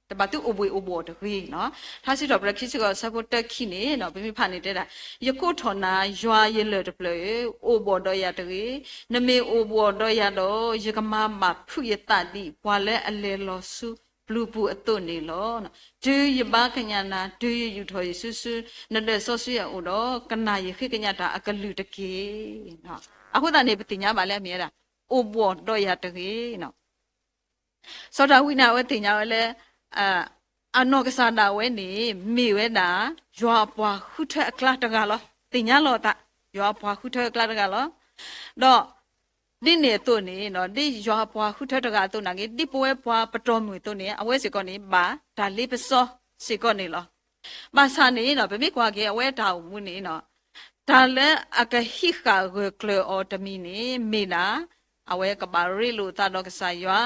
တဘၣ်သုအိၣ်ဘှံးအိၣ်ဘှီၣ်တဂ့ၤနီၤ. ထါစံးထီၣ်ပတြၢၤ ခံဆံဃိး အဆၢဖိတၢခံန့ၣ် ပမ့ၢ်ဖးန့ၣ်တဲဒၣ်, ယကိးထီၣ်နၤ ယွၤယလၢၢ်တဖျၢၣ်ဧၢ, အိၣ်ဘှီၣ်ဒီးယၤတဂ့ၤ, နမ့ၢ်အိၣ်ဘှီၣ်ဒီးယၤဒီး ယကမၤဘၣ်ဖုးယသးဒ် ပှၤလၢအလဲၤလီၤဆူပျုၤပူၤအသိးန့ၣ်လီၤ. တုၤယဘါကညးနၤ, တုၤယယူာ်ထီၣ်ယစုဆူ နဒၢးစီဆှံအအိၣ်ဒီး ကနၣ်ယဃ့ကညးတၢ်အကလုၢ်တက့ၢ်. အဃိသတးန့ၣ် ပသ့ၣ်ညါဘၣ်လၢအမ့ၢ်ဝဲဒၣ် အိၣ်ဘှီၣ်ဒီးယၤတဂ့ၤ. စီၤဒၤဝံးန့ၣ် အဝဲသ့ၣ်ညါဝဲလၢ အနီၢ်ကစၢ်ဒၣ်ဝဲန့ၣ် မ့ၢ်ဝဲဒၣ် ယွၤအပှၤဃုထၢအကျါတဂၤလီၤ. သ့ၣ်ညါလီၤအသး ယွၤအပှၤဃုထၢအကျါတဂၤလီၤ. ဒီးဒ်န့ၣ်အသိးန့ၣ် ဒ်ယွၤအပှၤဃုထၢတဂၤအသိးနာ်က့ ဒ်ပဝဲပှၤပတီၢ်မုၢ်အသိးန့ၣ် အဝဲစ့ၢ်ကီးန့ၣ် ဘၣ်တၢ်လ့ပစီစ့ၢ်ကီးန့ၣ်လီၤ. ဘၣ်ဆၣ်န့ၣ် ပမ့ၢ်ကွၢ်က့ၤ အဝဲတၢ်အိၣ်မူန့ၣ် တၢ်လၢအကဟံးဃာ်ဂၢၢ်ကျၢၤအီၤတမံၤန့ၣ် မ့ၢ်ဒၣ် အဝဲကဘၣ်ရ့လိာ်သးဒီးကစၢ်ယွၤ,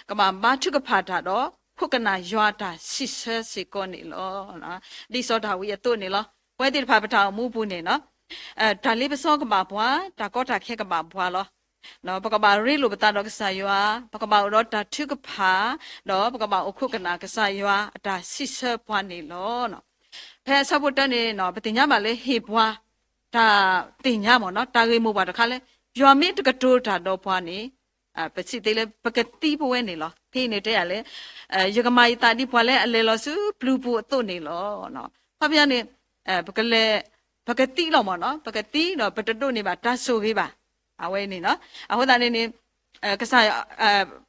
ကဘၣ်ဘါထုကဖၣ်တၢ်ဒီး ခိးကနၣ်ယွၤအတၢ်စံးဆၢစ့ၢ်ကီးန့ၣ်လီၤ. ဒ်စီၤဒၤဝံးအသိးန့ၣ်လီၤ. ပဝဲသ့ၣ်တဖၣ်ပတၢ်အိၣ်မူပူၤန့ၣ် တၢ်လ့ပစီကဘၣ်ပှၤ, တၢ်ကီတၢ်ခဲကဘၣ်ပှၤလီၤ. ပကဘၣ်ရ့လိာ်ပသးဒီးကစၢ်ယွၤ, ပကဘၣ်အိၣ်ဒီးတၢ်ထုကဖၣ်, ဒီးပကဘၣ်အိၣ်ခိးကနၣ်ကစၢ်ယွၤအတၢ်စံးဆၢပှၤန့ၣ်လီၤ. ဖဲအဆၢဖိတၢန့ၣ် ပသ့ၣ်ညါဘၣ်လၢဟ့ၣ်ပှၤ တၢ်သ့ၣ်ညါမ့ၢ်နီၤ, တၢ်ဂ့ၢ်မိၢ်ပှၢ်တခါလၢ ယွၤမ့ၢ်တကတိၤတၢ်ဒီးပှၤန့ၣ် ပစံးသ့လၢပကသံပဝဲန့ၣ်လီၤ. ဖဲအံၤန့ၣ်တဲယၤလၢ ယကမၤယသးဒ်ပှၤလၢအလဲၤလီၤဆူပျုၤပူၤအသိးန့ၣ်လီၤ. ခီပညီန့ၣ် ပကလဲၤ ပကသံလီၤမ့ၢ်နီၤ, ပကသံဒီးပတဒိးန့ၢ်ဘၣ်တၢ်ဆိၣ်ဂ့ၤဘၣ်. အဝဲန့ၣ်နီၤ, အဃိသတးန့ၣ်န့ၣ် ကစၢ်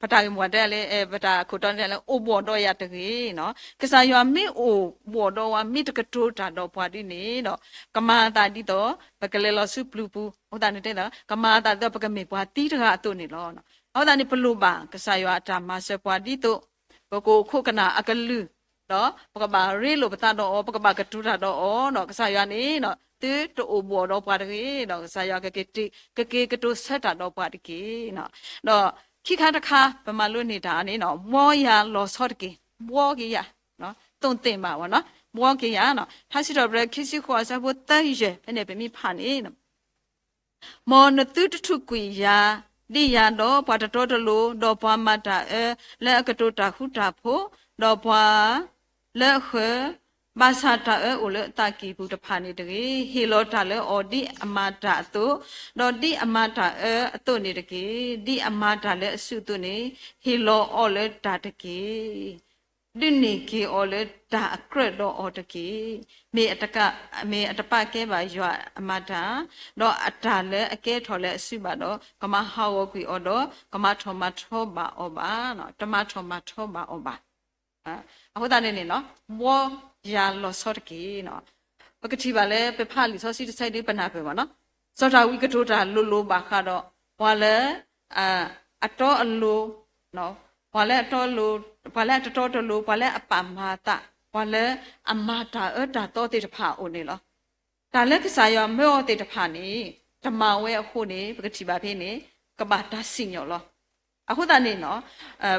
ပတၢ်ဂ့ၢ်မိၢ်ပှၢ်တဲလၢ ပတၢ်ခိၣ်တီန့ၣ်တဲလၢ အိၣ်ဘှီၣ်ဒီးယၤတဂ့ၤနီၤ. ကစၢ်ယွၤမ့ၢ်အိၣ်ဘှီၣ်ဒီးဝဲ မ့ၢ်တကတိၤတၢ်ဒီးပှၤဒ်န့ၣ်ဒီး ကမၤအသးဒ်သိး ပကလဲၤလီၤဆူပျုၤပူၤ, အဃိသတးန့ၣ်တဲဒီး ကမၤအသးဒ်သိးပကမ့ၢ်ပှၤသံတဂၤအသိးန့ၣ်လီၤ. အဃိသတးန့ၣ် ပလိၣ်ဘၣ်ကစၢ်ယွၤအတၢ်မၤစၢၤပှၤဒ်သိး ပကအိၣ်ခိးကနၣ်အကလုၢ် ဒီးပကဘၣ်ရ့လိာ်ပသးဒီးအီၤ, ပကဘၣ်ကတိၤတၢ်ဒီးအီၤနီၤ. ကစၢ်ယွၤန့ၣ် သုတအိၣ်ဘှီၣ်ဒီးပှၤတဂ့ၤဒီး ကစၢ်ယွၤ ကက့ၤကတိၤဆၢတၢ်ဒီးပှၤတက့ၢ်. ဒီးခံခါတခါ ပမၤလိန့ၢ်တၢ်န့ၣ် ဘှီယၤလီၤဆီတက့ၢ်, ဘှီက့ၤယၤ, သိၣ်သ့ၣ်မးဝဲနီၤ, ဘှီက့ၤယၤနီၤ. ထါစံးထီၣ်ပတြၢၤ ခံဆံဃိး အဆၢဖိသၢယဲၢ် ဖဲန့ၣ် ပမ့ၢ်ဖးန့ၣ် မ်နသုတထူးကွံာ်ယၤ ဒ်ယၤဒီးပှၤတတီတလိၤ, ဒီးပှၤမၤတၢ်အၢလၢအကတိၤတၢ်ဃူတၢ်ဖိး, ဒီးပှၤလၢအဃၢၤ ဘၣ်ဆၣ်တၢ်အၢအိၣ်လၢအသးကံၢ်ပူၤတဖၣ်န့ၣ်တဂ့ၤ. ဟ့ၣ်လီၤတၢ်လၢအီၤဒ်အမၤတၢ်အသိး, ဒီးဒ်အမၤတၢ်အၢအသိးန့ၣ်တက့ၢ်. ဒ်အမၤတၢ်လၢအစုအသိးန့ၣ် ဟ့ၣ်လီၤအီၤလၢတၢ်တက့ၢ်. ဒုးန့ၢ်က့ၤအီၤလၢတၢ်အကြၢးဒီးအီၤတက့ၢ်. မ့ၢ်အတက မ့ၢ်အတပာ်ကဲဘၣ်ယွၤအမၤတၢ်, ဒီးအတၢ်လၢအကဲထီၣ်လၢအစုဘၣ်ဒီး, ကမၤဟးဂီၤကွံာ်အီၤဒီး ကမၤထီၣ်မၤထီဘၣ်အီၤဘၣ်, တမၤထီၣ်မၤထီဘၣ်အီၤဘၣ်. အဃိသတးန့ၣ်န့ၣ်နီၤ, ဘှီယၤလီၤဆီတက့ၢ်. ပကထံၣ်ဘၣ်လၢ ပဖးလံာ်စီဆှံတဆၢဒုးပနၢ်ပၢၢ်မ့ၢ်နီၤ, စီၤဒၤဝံးကတိၤတၢ်လိၤလိၤဘၣ်ဃးဒီး ပှၤလၢ အတီအလိၤ, ပှၤလၢအတီအလိၤ, ပှၤလၢအတတီတလိၤ, ပှၤလၢအပာ်မၤအသး, ပှၤလၢအမၤတၢ်အၢတၢ်သီသ့ၣ်တဖၣ်အအိၣ်န့ၣ်လီၤ. တၢ်လၢကစၢ်ယွၤမၢအီၤသ့ၣ်တဖၣ်န့ၣ် တမၤဝဲအဃိန့ၣ် ပကထံၣ်ဘၣ်ဖဲန့ၣ် ကဘၣ်တၢ်စံၣ်ညီၣ်လီၤ. အဃိသတးန့ၣ်နီၤ,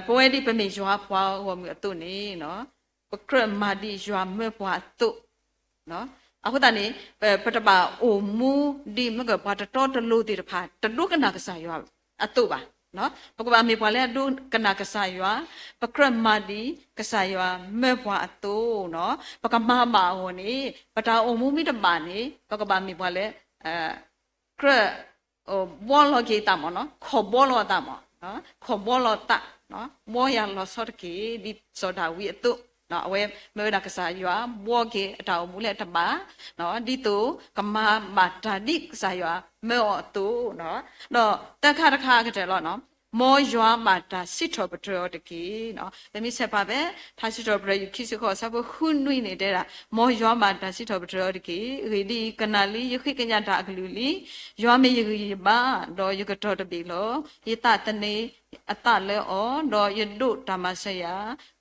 ပဝဲဒ်ပမ့ၢ်ယွၤပှၤဂီၢ်မုၢ်အသိးန့ၣ် ပကြၢးမၤဒ်ယွၤမၢပှၤအသိး, အဃိသတးန့ၣ် ပတဘၣ်အိၣ်မူဒ်မ့ၢ်ကပှၤတတီတလိၤသ့ၣ်တဖၣ် တဒိကနၣ်ကစၢ်ယွၤအသိးဘၣ်. ပကဘၣ်မ့ၢ်ပှၤလၢအဒိကနၣ်ကစၢ်ယွၤ, ပကြၢးမၤဒ်ကစၢ်ယွၤမၢပှၤအသိးနီၤ, ပကမၤဘၣ်အဂီၢ်န့ၣ် ပတၢ်အိၣ်မူမ့ၢ်တဘၣ်န့ၣ် ပကဘၣ်မ့ၢ်ပှၤလၢ ကြၢး ဘှီလီၤက့ၤအသးမ့ၢ်နီၤ, ခိးဘှီလီၤအသးမ့ၢ်, ခိးဘှီလီၤအသး, ဘှီယၤလီၤဆီတက့ၢ် ဒ်စီၤဒၤဝံးအသိး အဝဲမၢဝဲဒၣ်ကစၢ်ယွၤဘှီက့ၤအတၢ်အိၣ်မူလၢအတဘၣ်, ဒ်သိးကမၤဘၣ်တၢ်ဒ်ကစၢ်ယွၤမၢအီၤအသိး, ဒီးတၢ်ခါတခါကတၢၢ်လီၤ, မ်ယွၤဘၣ်တၢ်စံးထီၣ်ပတြၢၤအီၤတက့ၢ်. ပမ့ၢ်ဆဲးဖးဖဲ ထါစံးထီၣ်ပတြၢၤ ယူၢ်ခံဆံဃိး အဆၢဖိဃုနွံန့ၣ် တဲဒၣ်, မ်ယွၤဘၣ်တၢ်စံးထီၣ်ပတြၢၤအီၤတက့ၢ်. အဂ့ၢ်ဒ်အံၤ, ကနၣ်လံ, ယဃ့ကညးတၢ်အကလုၢ်လံ. ယွၤမ့ၢ်ယဂံၢ်ယဘါ, ဒီးယကတီၤတဘ့ၣ်လီၤ. ယသးသန့ၤအသးလၢအီၤ, ဒီးယဒိးတၢ်မၤစၢၤယၤ,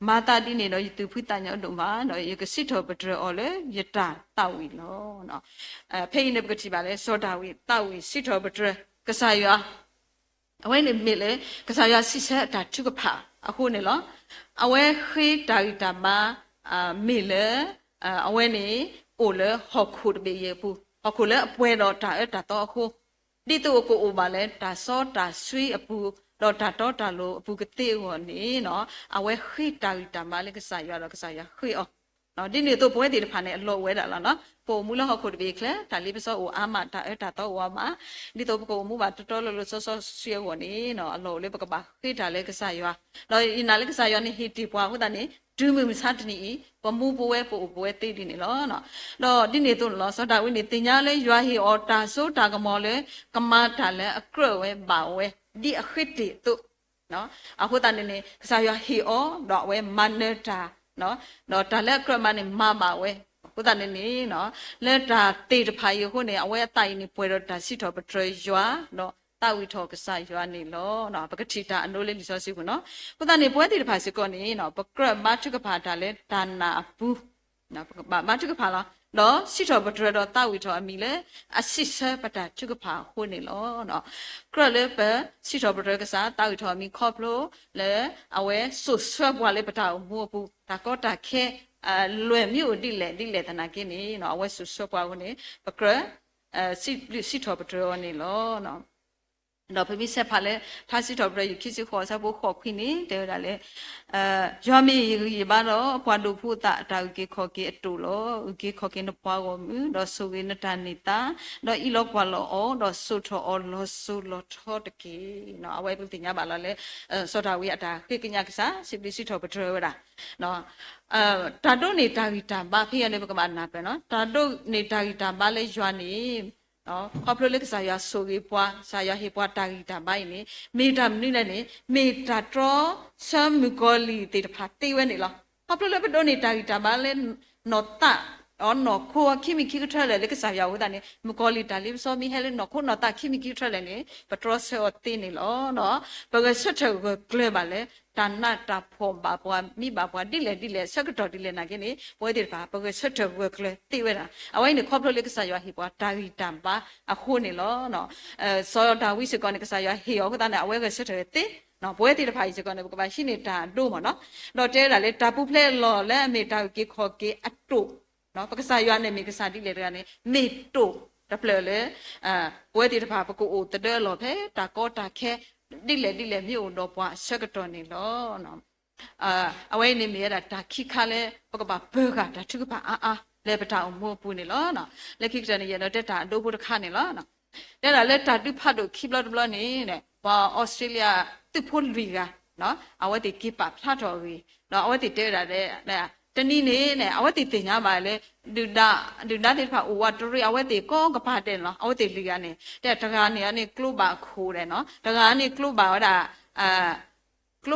မၤသးဒ်န့ၣ်ဒီးယသူၣ်ဖှံသးညီဒိၣ်မး, ဒီးယကစံးထီၣ်ပတြၢၤအီၤလၢယတၢ်သးဝံၣ်လီၤ. ဖဲအံၤန့ၣ် ပကထံၣ်ဘၣ်လၢ စီၤဒၤဝံးသးဝံၣ်စံးထီၣ်ပတြၢၤကစၢ်ယွၤ, အဝဲန့ၣ်မ့ၢ်လၢ ကစၢ်ယွၤစံးဆၢအတၢ်ထုကဖၣ်အဃိန့ၣ်လီၤ. အဝဲဃ့တၢ်ဂံၢ်တၢ်ဘါ မ့ၢ်လၢ အဝဲန့ၣ် အိၣ်လၢဟီၣ်ခိၣ်တဘ့ၣ်အံၤအပူၤ, ဟီၣ်ခိၣ်လၢအပှဲၤဒီးတၢ်အၢတၢ်သီအဃိ, ဒ်သိးအကအိၣ်ဘၣ်လၢတၢ်စီတၢ်ဆှံအပူၤ, ဒီးတၢ်တီတၢ်လိၤအပူၤကသ့အဂီၢ်န့ၣ်, အဝဲဃ့တၢ်ဂံၢ်တၢ်ဘါလၢကစၢ်ယွၤဒီးကစၢ်ယွၤဃ့အီၤ ဒ်န့ၣ်အသိး ပဝဲသ့ၣ်တဖၣ်န့ၣ် အလီၢ်အိၣ်ဝဲဒၣ်လီၤ. ပအိၣ်မူလၢဟီၣ်ခိၣ်တဘ့ၣ်အချၢ တၢ်လ့ပစီအိၣ်အါမး, တၢ်အၢတၢ်သီအိၣ်အါမး, ဒ်သိးပကအိၣ်မူဘၣ်တတီလၢလၢစီစီဆှံအဂီၢ်န့ၣ် အလီၢ်အိၣ်လၢပကဘၣ်ဃ့တၢ်လၢကစၢ်ယွၤ, ဒီးယနာ်လၢကစၢ်ယွၤန့ၣ်ဟ့ၣ်တ့ၢ်ပှၤအဃိသတးန့ၣ် တုၤမုၢ်မဆါတနံၤအံၤ ပမူပဝဲပအိၣ်ပဝဲသ့ဒ်န့ၣ်လီၤ. ဒီးဒ်န့ၣ်အသိးန့ၣ်လီၤ, စီၤဒၤဝံးန့ၣ် သ့ၣ်ညါလၢယွၤဟ့ၣ်အီၤတၢ်စိတၢ်ကမီၤလၢ ကမၤတၢ်လၢအကြၢးဝဲဘၣ်ဝဲ ဒ်အဃ့တ့ၢ်အသိး အဃိသတးန့ၣ်န့ၣ် ကစၢ်ယွၤဟ့ၣ်အီၤ ဒီးအဝဲမၤနၢၤတၢ်, ဒီးတၢ်လၢအကြၢးမၤန့ၣ် မၤဘၣ်ဝဲ, အဃိသတးန့ၣ်န့ၣ် လၢတၢ်သ့ၣ်တဖၣ်အံၤအဃိန့ၣ် အဝဲအသးအံၤန့ၣ် ပှဲၤဒီးတၢ်စံးထီၣ်ပတြၢၤယွၤ, ဒီးသးဝံၣ်ထီၣ်ကစၢ်ယွၤန့ၣ်လီၤ. ပကထံၣ်တၢ်အဒိလၢလံာ်စီဆှံပူၤန့ၣ်, အဃိသတးန့ၣ် ပဝဲသ့ၣ်တဖၣ်စ့ၢ်ကီးန့ၣ် ပကြၢးဘါထုကဖၣ်တၢ်လၢတၢ်နာ်အပူၤ ပကဘၣ်ဘါထုကဖၣ်လီၤ. ဒီးစံးထီၣ်ပတြၢၤဒီးသးဝံၣ်ထီၣ်အမံၤလၢ အစံးဆၢပတၢ်ထုကဖၣ်အဃိန့ၣ်လီၤ. ကြၢးလၢပစံးထီၣ်ပတြၢၤကစၢ် သးဝံၣ်ထီၣ်အမံၤခီဖျိလၢ အဝဲစိာ်ဆှၢပှၤလၢပတၢ်အိၣ်မူအပူၤ တၢ်ကီတၢ်ခဲ လွဲၢ်မ့ၢ်အိၣ်ဒ်လဲၣ်ဒ်လဲၣ်သနာ်က့န့ၣ် အဝဲစိာ်ဆှၢပှၤအဃိန့ၣ် ပကြၢး စံးဘျုးစံးထီၣ်ပတြၢၤအီၤန့ၣ်လီၤ. ဒီးပမ့ၢ်ဆဲးဖးလၢ ထါစံးထီၣ်ပတြၢၤ ယူၢ်ခံဆံဃိး အဆၢဖိဃိးခွံန့ၣ် တဲဝဲဒၣ်လၢ ယွၤမ့ၢ်ယဂံၢ်ယဘါဒီး ပှၤဒိးဖှူအသးအတၢ်အုၣ်က့ၤခီၣ်က့ၤအတိာ်လီၤ. အုၣ်က့ၤခီၣ်က့ၤနပှၤဂီၢ်မုၢ် ဒီးဆိၣ်ဂ့ၤနတၢ်န့ၢ်သါ, ဒီးအံးလီၤကွၢ်လီၤအီၤ ဒီးစိာ်ထီၣ်အီၤလီၤစိၤလီၤထီတက့ၢ်. အဝဲပသ့ၣ်ညါဘၣ်လီၤလၢ စီၤဒၤဝံးအတၢ်ဃ့ကညးကစၢ် စံးဘျုးစံးထီၣ်ပတြၢၤဝဲဒၣ် တၢ်ဒိးန့ၢ်တၢ်ဂံၢ်တၢ်ဘါ ဖဲအံၤန့ၣ် ပကဘၣ်နၢ်ပၢၢ်နီၤ, တၢ်ဒိးန့ၢ်တၢ်ဂံၢ်တၢ်ဘါလၢယွၤန့ၣ် ခီဖျိလၢကစၢ်ယွၤဆိၣ်ဂ့ၤပှၤ ကစၢ်ယွၤဟ့ၣ်ပှၤတၢ်ဂံၢ်တၢ်ဘါအံၤန့ၣ် မ့ၢ်တၢ်မနုၤလဲၣ်န့ၣ် မ့ၢ်တၢ်တြီဆၢမုၣ်ကီၤလံၢ်သ့ၣ်တဖၣ်သ့ဝဲန့ၣ်လီၤ. ခီဖျိလၢပဒိးန့ၢ်တၢ်ဂံၢ်တၢ်ဘါလၢ နီၢ်သး နီၢ်ခိအခံမံၤခံကထၢလၢာ်လၢကစၢ်ယွၤအဃိသတးန့ၣ် မုၣ်ကီၤလံၢ်တၢ်လ့ပစီမ့ၢ်ဟဲလၢနီၢ်ခိနီၢ်သးခံမံၤခံကထၢလၢာ်န့ၣ် ပတြီဆၢအီၤသ့န့ၣ်လီၤ. ပဂဲၤဆၢထၢၣ်ဂၢၢ်ကျၢၤဘၣ်လၢ တၢ်နးတၢ်ဖှီၣ်ဘၣ်ပှၤ မံဘၣ်ပှၤ ဒ်လဲၣ်ဒ်လဲၣ် ဆၢကတီၢ်ဒ်လဲၣ်နာ်က့န့ၣ် ပဝဲသ့ၣ်တဖၣ် ပဂဲၤဆၢထၢၣ်ဂၢၢ်ကျၢၤသ့ဝဲဒၣ်. အဝဲအံၤန့ၣ် ခီဖျိလၢကစၢ်ယွၤဟ့ၣ်ပှၤတၢ်ဂံၢ်တၢ်ဘါအဃိန့ၣ်လီၤ. စီၤဒၤဝံးစ့ၢ်ကီးန့ၣ် ကစၢ်ယွၤဟ့ၣ်အီၤအဃိသတးန့ၣ် အဝဲဂဲၤဆၢထၢၣ်သ့, ပဝဲသ့ၣ်တဖၣ်အံၤစ့ၢ်ကီးန့ၣ် ပကဘၣ်ဟံးန့ၢ်တၢ်အဒိမ့ၢ်နီၤ, ဒီးတဲဝဲဒၣ်လၢတၢ်ပူၤဖျဲးအလီၢ်လၢအမ့ၢ်တၢ်အုၣ်က့ၤခီၣ်က့ၤအတိာ် ပကစၢ်ယွၤန့ၣ်မ့ၢ်ကစၢ်ဒ်လဲၣ်တဂၤန့ၣ် မ့ၢ်တိာ်တဖျၢၣ်လၢ ပဝဲသ့ၣ်တဖၣ် ပကအိၣ်သဒၢအလီၢ်ဖဲတၢ်ကီတၢ်ခဲ ဒ်လဲၣ်ဒ်လဲၣ်မ့ၢ်အိၣ်ဒီးပှၤအဆၢကတီၢ်န့ၣ်လီၤ. အဝဲအံၤန့ၣ်မ့ၢ်ဝဲဒၣ်တၢ်ခံခါလၢ ပကဘၣ်ပၢၤဃာ်တၢ်ထုကဖၣ်အါအါလၢပတၢ်အိၣ်မူအပူၤန့ၣ်လီၤ. လၢခံကတၢၢ်န့ၣ် ယအဲၣ်ဒိးတဲတၢ်အဒိဖိတခါန့ၣ်လီၤ. တဲဒၣ်လၢတၢ်ဒုးဖးဒိၣ်ခံဘျီတဘျီန့ၣ် ပှၤအီစထြ့လယါသုးဖိလွံၢ်ဂၤ အဝဲသ့ၣ်က့ၤပာ်ဖျါထီၣ်အဂ့ၢ် ဒီးအဝဲသ့ၣ်တဲဝဲဒၣ် တနံၤန့ၣ် အဝဲသ့ၣ်သ့ၣ်ညါဘၣ်လၢ ဒုၣ်ဒါ ဒုၣ်ဒါသ့ၣ်တဖၣ်အိၣ်ဝးတရံး အဝဲသ့ၣ်ကိးကပၤဒဲးန့ၣ်လီၤ. အဝဲသ့ၣ်လွံၢ်ဂၤန့ၣ် တဲတဂၤန့ၣ်န့ၣ်ကျိဘၣ်ခိၣ်ဒီး တဂၤန့ၣ်ကျိဘၣ်ဝဲဒၣ်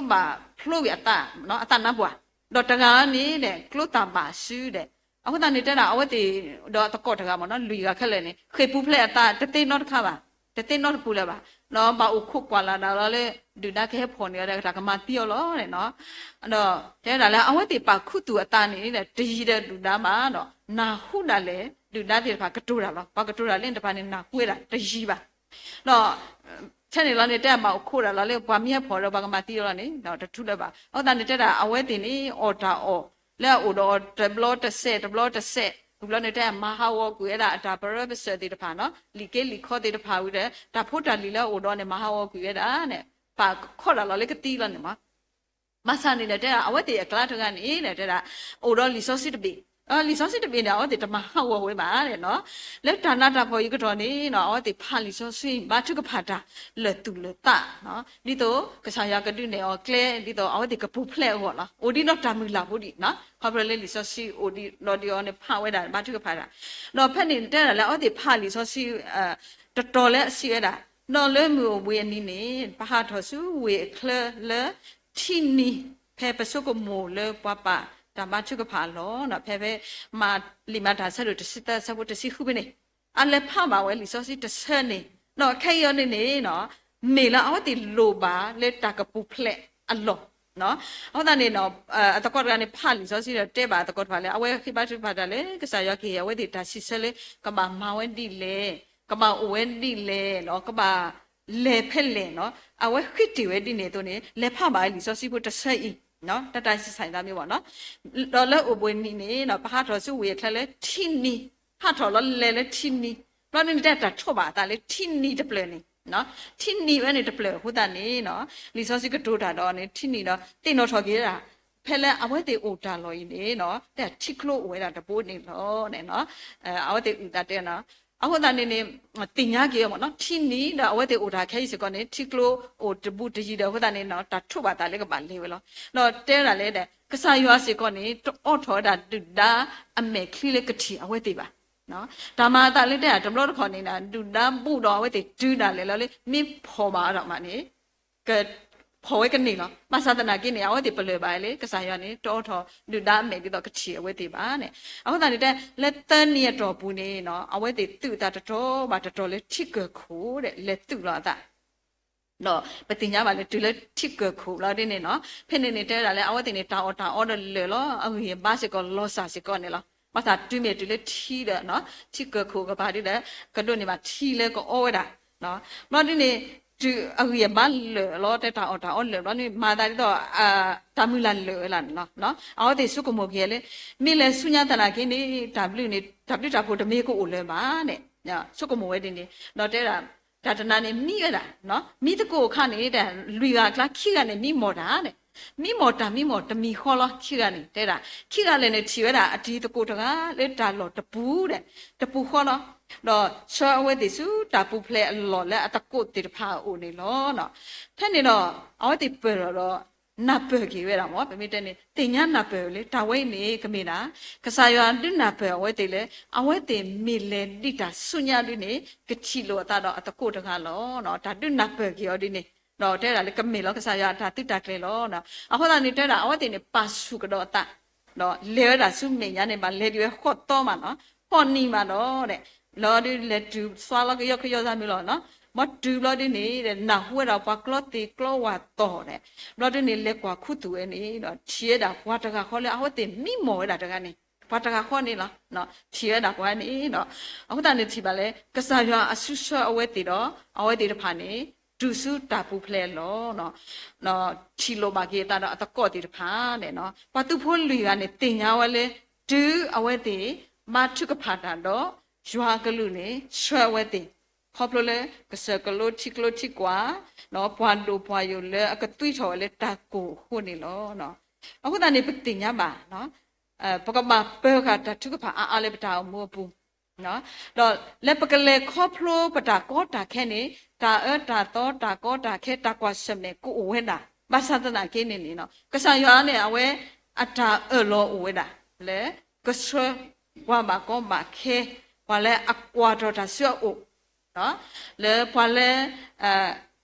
ကျိဘၣ်ဖျိဝံၤအသး အသးနါပှၢ်, ဒီးတဂၤန့ၣ်ဒီး ကျိသၣ်ဘၣ်စုဒီး အဃိသတးန့ၣ်တဲဒၣ် အဝဲသ့ၣ်ဒီးသကိးတဂၤမ့ၢ်နီၤ လွံၢ်ဂၤခဲလၢာ်န့ၣ် ဃ့ၢ်ပူၤဖျဲးအသးတသ့နီတခါဘၣ်, တသ့နီတပူၤလၢၤဘၣ်, ဒီးဘၣ်အိၣ်ခိးကွၢ်လၢ်ဒၣ်လီၤလၢ ဒုၣ်ဒါကဟဲဖီၣ်န့ၢ်အီၤဒီး တၢ်ကမၤသံအီၤလီၤန့ၣ်နီၤ. ဒီးတဲဒၣ်လၢ အဝဲသ့ၣ်ပာ်ခူသူၣ်အသးန့ၣ်ဒီး တယံၤဒီးဒုၣ်ဒါဘၣ်ဒီး နၢ်ဟူဒၣ်လဲာ် ဒုၣ်ဒါသ့ၣ်တဖၣ်ကတိၤတၢ်လီၤ. ပှၤကတိၤတၢ်လၢန့ၣ်တဖၣ်န့ၣ် နၢ်ဟူဝဲဒၣ်တယံၤဘၣ်. ဒီး ထဲန့ၣ်လီၤန့ၣ် တဲဘၣ်အိၣ်ခိးဒၣ်လီၤလၢ ပှၤမ့ၢ်ဟဲဖီၣ်ဒီး ပှၤကမၤသံအီၤလီၤန့ၣ် တထူလၢၤဘၣ်. အဃိသတးန့ၣ်တဲဒၣ် အဝဲသ့ၣ်န့ၣ် အီၣ်တၢ်အီၣ်လၢအအိၣ်ဒီးအီၤတဘျီတစဲး တဘျီတစဲး ဝံၤဘျီန့ၣ် တဲမၤဟးဂီၤကွံာ်ဝဲဒၣ်အတၢ်ပရၢပစၢၢ်သ့ၣ်တဖၣ်နီၤ လံာ်က့လံာ်ခီသ့ၣ်တဖၣ်ဝံၤဒီး တၢ်ဖိတၢ်လံၤလၢအအိၣ်ဒီးန့ၣ် မၤဟးဂီၤကွံာ်ဝဲဒၣ်န့ၣ် ပာ်ခီၣ်ဒၣ်လီၤလၢကသံလီၤန့ၣ်မး. ဘၣ်ဆၣ်န့ၣ်ဒီးတဲဒၣ် အဝဲသ့ၣ်အကျါတဂၤန့ၣ်ဒီးတဲဒၣ် အိၣ်ဒီးလံာ်စီဆှံတဘ့ၣ် လံာ်စီဆှံတဘ့ၣ်န့ၣ် အဝဲသ့ၣ်တမၤဟးဂီၤဝဲဘၣ်နီၤ. လၢတၢ်နးတၢ်ဖှီၣ်အံၤကတီၢ်န့ၣ် အဝဲသ့ၣ်ဖးလံာ်စီဆှံ ဘါထုကဖၣ်တၢ်လၢာ်သူၣ်လၢာ်သး, ဒ်သိးကစၢ်ယွၤကဒုးနဲၣ်အီၤကျဲ ဒ်သိးအဝဲသ့ၣ်ကပူၤဖျဲးအဂီၢ်လီၤ. အိၣ်ဒံးဒီးတၢ်မုၢ်လၢ်ဖိဒံး, ခီဖျိလၢလံာ်စီဆှံအိၣ်ဒံးဒီးဒံးအီၤန့ၣ် ဖးဝဲဒၣ်ဘါထုကဖၣ်တၢ်, ဒီးဖဲန့ၣ်တဲဒၣ်လၢအဝဲသ့ၣ်ဖးလံာ်စီဆှံ တတီၤလၢအစံးဝဲဒၣ်, ဒီးလၢမုၢ်အိၣ်ဘှံးအနံၤန့ၣ် ပဟးထီၣ်ဆူဝ့ၢ်အချၢလၢထံနံၤ ဖဲပဆိကမိၣ်လၢပှၤပာ်တၢ်ဘါထုကဖၣ်အလီၢ်, ဖဲဖဲ လံာ်မၤတၢ်အဆၢဒိၣ်တဆံသၢအဆၢဖိတဆံဃုဖဲန့ၣ်, အလဲၤဖးဘၣ်ဝဲလံာ်စီဆှံတဆၢန့ၣ်, ဒီးခဲအံၤအီၤန့ၣ်န့ၣ် မ့ၢ်လၢအဝဲသ့ၣ်လိၣ်ဘၣ်လၢတၢ်ကပူၤဖျဲးအလီၢ် အဃိသတးန့ၣ် အသကိးတဂၤန့ၣ် ဖးလံာ်စီဆှံဒီးတဲဘၣ်အသကိးတဖၣ်လၢ အဝဲဃ့ဘါထုကဖၣ်တၢ်လၢ ကစၢ်ယွၤကဟ့ၣ်အဝဲသ့ၣ်တၢ်စံးဆၢလၢ ကဘၣ်မၤဝဲဒ်လဲၣ်, ကဘၣ်အိၣ်ဝဲဒ်လဲၣ်, ကဘၣ်လဲၤဖဲလဲၣ်နီၤ, အဝဲဃ့တ့ၢ်ဝဲဒ်န့ၣ်အသိးန့ၣ် လဲၤဖးဘၣ်လံာ်စီဆှံဖိတဆၢအံၤ, တၢ်တၢ်စံးဆၢသးမ့ၢ်ဘၣ်နီၤ, ဒီးလၢအိၣ်ဘှံးနံၤန့ၣ် ပဟးထီၣ်ဆူဝ့ၢ်အချၢလၢထံနံၤ, ဟးထီၣ်လီၤလဲၤလၢထံနံၤ, ဘျီဒ်န့ၣ်တဲတၢ်ထိးဘၣ်အသးလၢထံနံၤတဖျၢၣ်န့ၣ်, ထံနံၤဝဲန့ၣ်တဖျၢၣ်အဃိသတးန့ၣ် လံာ်စီဆှံကတိၤတၢ်ဒီးန့ၣ် ထံနံၤဒီးသ့ၣ်နီၣ်ထီၣ်က့ၤဝဲဒၣ် ဖဲလၢအဝဲသ့ၣ်အိၣ်တၢ်လီၢ်အံၤန့ၣ် တၢ်ထံကျိအိၣ်ဝဲဒၣ်တဘိန့ၣ်လီၤ. အဝဲသ့ၣ်အုၣ်သးတဲနီၤ, အဃိသတးန့ၣ်န့ၣ် သ့ၣ်ညါက့ၤဝဲမ့ၢ်နီၤ, ထံနံၤဒီးအဝဲသ့ၣ်အိၣ်တၢ်ခဲအံၤစ့ၢ်ကီးန့ၣ် ထံကျိအိၣ်တဘူးတယံၤဒီးအဃိသတးန့ၣ် တၢ်ထိးဘၣ်သးလၢကဘၣ်လဲၤဝဲလီၤ. ဒီးတဲဝဲဒၣ်လၢ ကစၢ်ယွၤစ့ၢ်ကီးန့ၣ် တအိးထီၣ်ဝဲဒၣ်ဒုၣ်ဒါအမဲာ်ချံလၢကထံၣ်အဝဲသ့ၣ်ဘၣ်. တၢ်မၤအသးလၢတဲတဘျီတခီၣ်န့ၣ် ဒုၣ်ဒါဘူးဒီးအဝဲသ့ၣ်တုၤဒၣ်လဲာ်လီၤလၢ မ့ၢ်ဖီၣ်ဘၣ်အီၤဒီးမးန့ၣ် ကဖီၣ်ဝဲကန့ၢ်လီၤ. ဘၣ်ဆၣ်သနာ်က့န့ၣ် အဝဲသ့ၣ်ပလၢၢ်ဘၣ်လၢ ကစၢ်ယွၤန့ၣ် တအိးထီၣ်ဒုၣ်ဒါအမဲာ်ဒ်သိးကထံၣ်အဝဲသ့ၣ်ဘၣ်န့ၣ်. အဃိသတးန့ၣ်တဲ လၢသၢနံၤအတီၢ်ပူၤန့ၣ် အဝဲသ့ၣ်သုးအသးတတီၤဘၣ်တတီၤလၢထံကၢၢ်ခိၣ်ဒီး လဲၤသုးလီၤအသး ဒီးပသ့ၣ်ညါဘၣ်လၢတုၤလၢထံကၢၢ်ခိၣ်ဘျီဒ်န့ၣ်နီၤ, ဖဲန့ၣ်န့ၣ် တဲဝဲဒၣ်လၢ အဝဲသ့ၣ်န့ၣ် တၢ်အီၣ်တၢ်အီဒီးလၢာ်လီၤ, အဂံၢ်အဘါစ့ၢ်ကီးလီၤစၢ်စ့ၢ်ကီးန့ၣ်လီၤ. ဘၣ်ဆၣ်တုၤမ့ၢ်တုၤလၢထံဒီး ထံကၢၢ်ခိၣ်ကပၤဒ်ဒီး ကဒိးန့ၢ်ဘၣ်ထံလၢကအီဝဲဒၣ်. ဘျီဒ်န့ၣ် တုၤအဂံၢ်အဘါလၢာ်လီၤ တဲတၢ်အီၣ်တၢ်အီလၢာ်ဘျီန့ၣ် မၤသးဒ်သိး တၢ်မုၢ်လၢ်လၢာ်ဝဲလီၤန့ၣ်လီၤ. အဝဲသ့ၣ်ဆိကမိၣ်က့ၤလၢ မ့ၢ်လဲၤဆူညါသနာ်က့န့ၣ် တၢ်ဘျုးန့ၣ် တၢ်ဘျုးတၢ်ဖှိၣ်တမ့ၢ်ကအိၣ်လၢၤဘၣ်န့ၣ် ဆိကမိၣ်ဝဲဒ်န့ၣ် ဒီးတဲဒၣ် တၢ်တနၤန့ၣ်မံဝဲဒၣ်, မံသကိးအခါန့ၣ် တၢ်လွံၢ်ဂၤအကျါ ခံဂၤန့ၣ် မံမီၢ်တၢ်န့ၣ်, မံမီၢ်တၢ်မံမီၢ်တမံၤဃီလီၤ ခံဂၤန့ၣ် တဲဒၣ် ခံဂၤလၢာ်န့ၣ် ထံၣ်ဝဲဒၣ်အတံၤသကိးတဂၤ လၢတၢ်လီၢ်တပူၤဒီး တပူၤဃီလီၤ. ဒီးဆှၢအဝဲသ့ၣ်ဆူတၢ်ပူၤဖျဲးအလီၢ်လၢအသကိးသ့ၣ်တဖၣ်အအိၣ်န့ၣ်လီၤ. ဖဲန့ၣ်ဒီး အဝဲသ့ၣ်ပၢၢ်ထီၣ်ဒီး နၢ်ပၢၢ်က့ၤဝဲဒၣ်မ့ၢ် ပမ့ၢ်တဲန့ၣ် သ့ၣ်ညါနၢ်ပၢၢ်လၢ တၢ်ဝဲအံၤန့ၣ် ကမ့ၢ်ဒၣ် ကစၢ်ယွၤဒုးနၢ်ပၢၢ်အဝဲသ့ၣ်လၢ အဝဲသ့ၣ်မ့ၢ်လဲၤဒံးတၢ်ဆူညါဒ်န့ၣ် ကထံၣ်လိာ်အသးဒီးအသကိးတဂၤလီၤ. တၢ်ဒုးနၢ်ပၢၢ်က့ၤအီၤဒ်န့ၣ် ဒီးတဲဒၣ်လၢကမ့ၢ်လီၤ ကစၢ်ယွၤအတၢ်သုးတၢ်ကျဲၤလီၤ. အဃိသတးန့ၣ် တဲဒၣ် အဝဲသ့ၣ်န့ၣ် ပာ်ဆူၣ်ကဒီးအသး ဒီးလဲၤဝဲဒၣ်ဆူမဲာ်ညါန့ၣ် ဘၣ်လဲၤဒံးဝဲဃိးသီမးနီၤ, ဃိးနံၤမးဒီး လီၤဒုးလဲၤတုၤသွါလီၤကယီကယီသးမုၢ်လီၤနီၤ, ဘျီတုၤဘျီဒ်န့ၣ် နၢ်ဟူဝဲဒၣ်ပှၤကျီသ့ၣ်ကျီဝၢ်သီၣ်န့ၣ်, ဘျီဒ်န့ၣ် လဲၤကွၢ်ခူသူၣ်ဝဲန့ၣ်ဒီး ထံၣ်ဝဲဒၣ်ပှၤတဂၤဃီလၢအဝဲသ့ၣ်မံမီၢ်ဝဲဒၣ်တဂၤန့ၣ်, ပှၤတဂၤဃီန့ၣ်လီၤ. ထံၣ်ဝဲဒၣ်ပှၤန့ၣ်ဒီး အဃိသတးန့ၣ်ထံၣ်ဘၣ်လၢ ကစၢ်ယွၤအစုဆှၢအဝဲသ့ၣ်ဒီး အဝဲသ့ၣ်တဖၣ်န့ၣ် တုၤဆူတၢ်ပူၤဖျဲးအလီၢ် ထံၣ်လိာ်ဘၣ်က့ၤအသးဒီးအသကိးသ့ၣ်တဖၣ်န့ၣ်, ပှၤသုးဖိလွံၢ်ဂၤန့ၣ် သ့ၣ်ညါဝဲလၢ တုၤအဝဲသ့ၣ် ဘါထုကဖၣ်တၢ်ဒီး ယွၤအကလူးန့ၣ် ဆှၢအဝဲသ့ၣ် ခီဖျိလၢ ကစၢၢ်ကလိထံကျိထံကွၢ် ပှၤဒိၣ်ပှၤယိာ်လၢအကသွံထီၣ်ဝဲလၢတၢ်ကိၢ်အဃိန့ၣ်လီၤ. အဃိသတးန့ၣ် ပသ့ၣ်ညါဘၣ် ပကဘၣ်ပၢၤဃာ်တၢ်ထုကဖၣ်အါအါလၢပတၢ်အိၣ်မူအပူၤ ဒီးလၢပကလဲၤခီဖျိပတၢ်ကီတၢ်ခဲန့ၣ် တၢ်အၢတၢ်သီတၢ်ကီတၢ်ခဲတၢ်ကွၢ်ဆၢၣ်မဲာ်ကအိၣ်ဝဲဒၣ်, ဘၣ်ဆၣ်သနာ်က့န့ၣ်န့ၣ် ကစၢ်ယွၤန့ၣ် အဝဲအတၢ်အၢၣ်လီၤအိၣ်ဝဲဒၣ် လၢ ကဆှၢပှၤဘၣ်ကီဘၣ်ခဲ ပှၤလၢအကွၢ်ထီၣ်တၢ်ဆူအအိၣ် လၢပှၤလၢ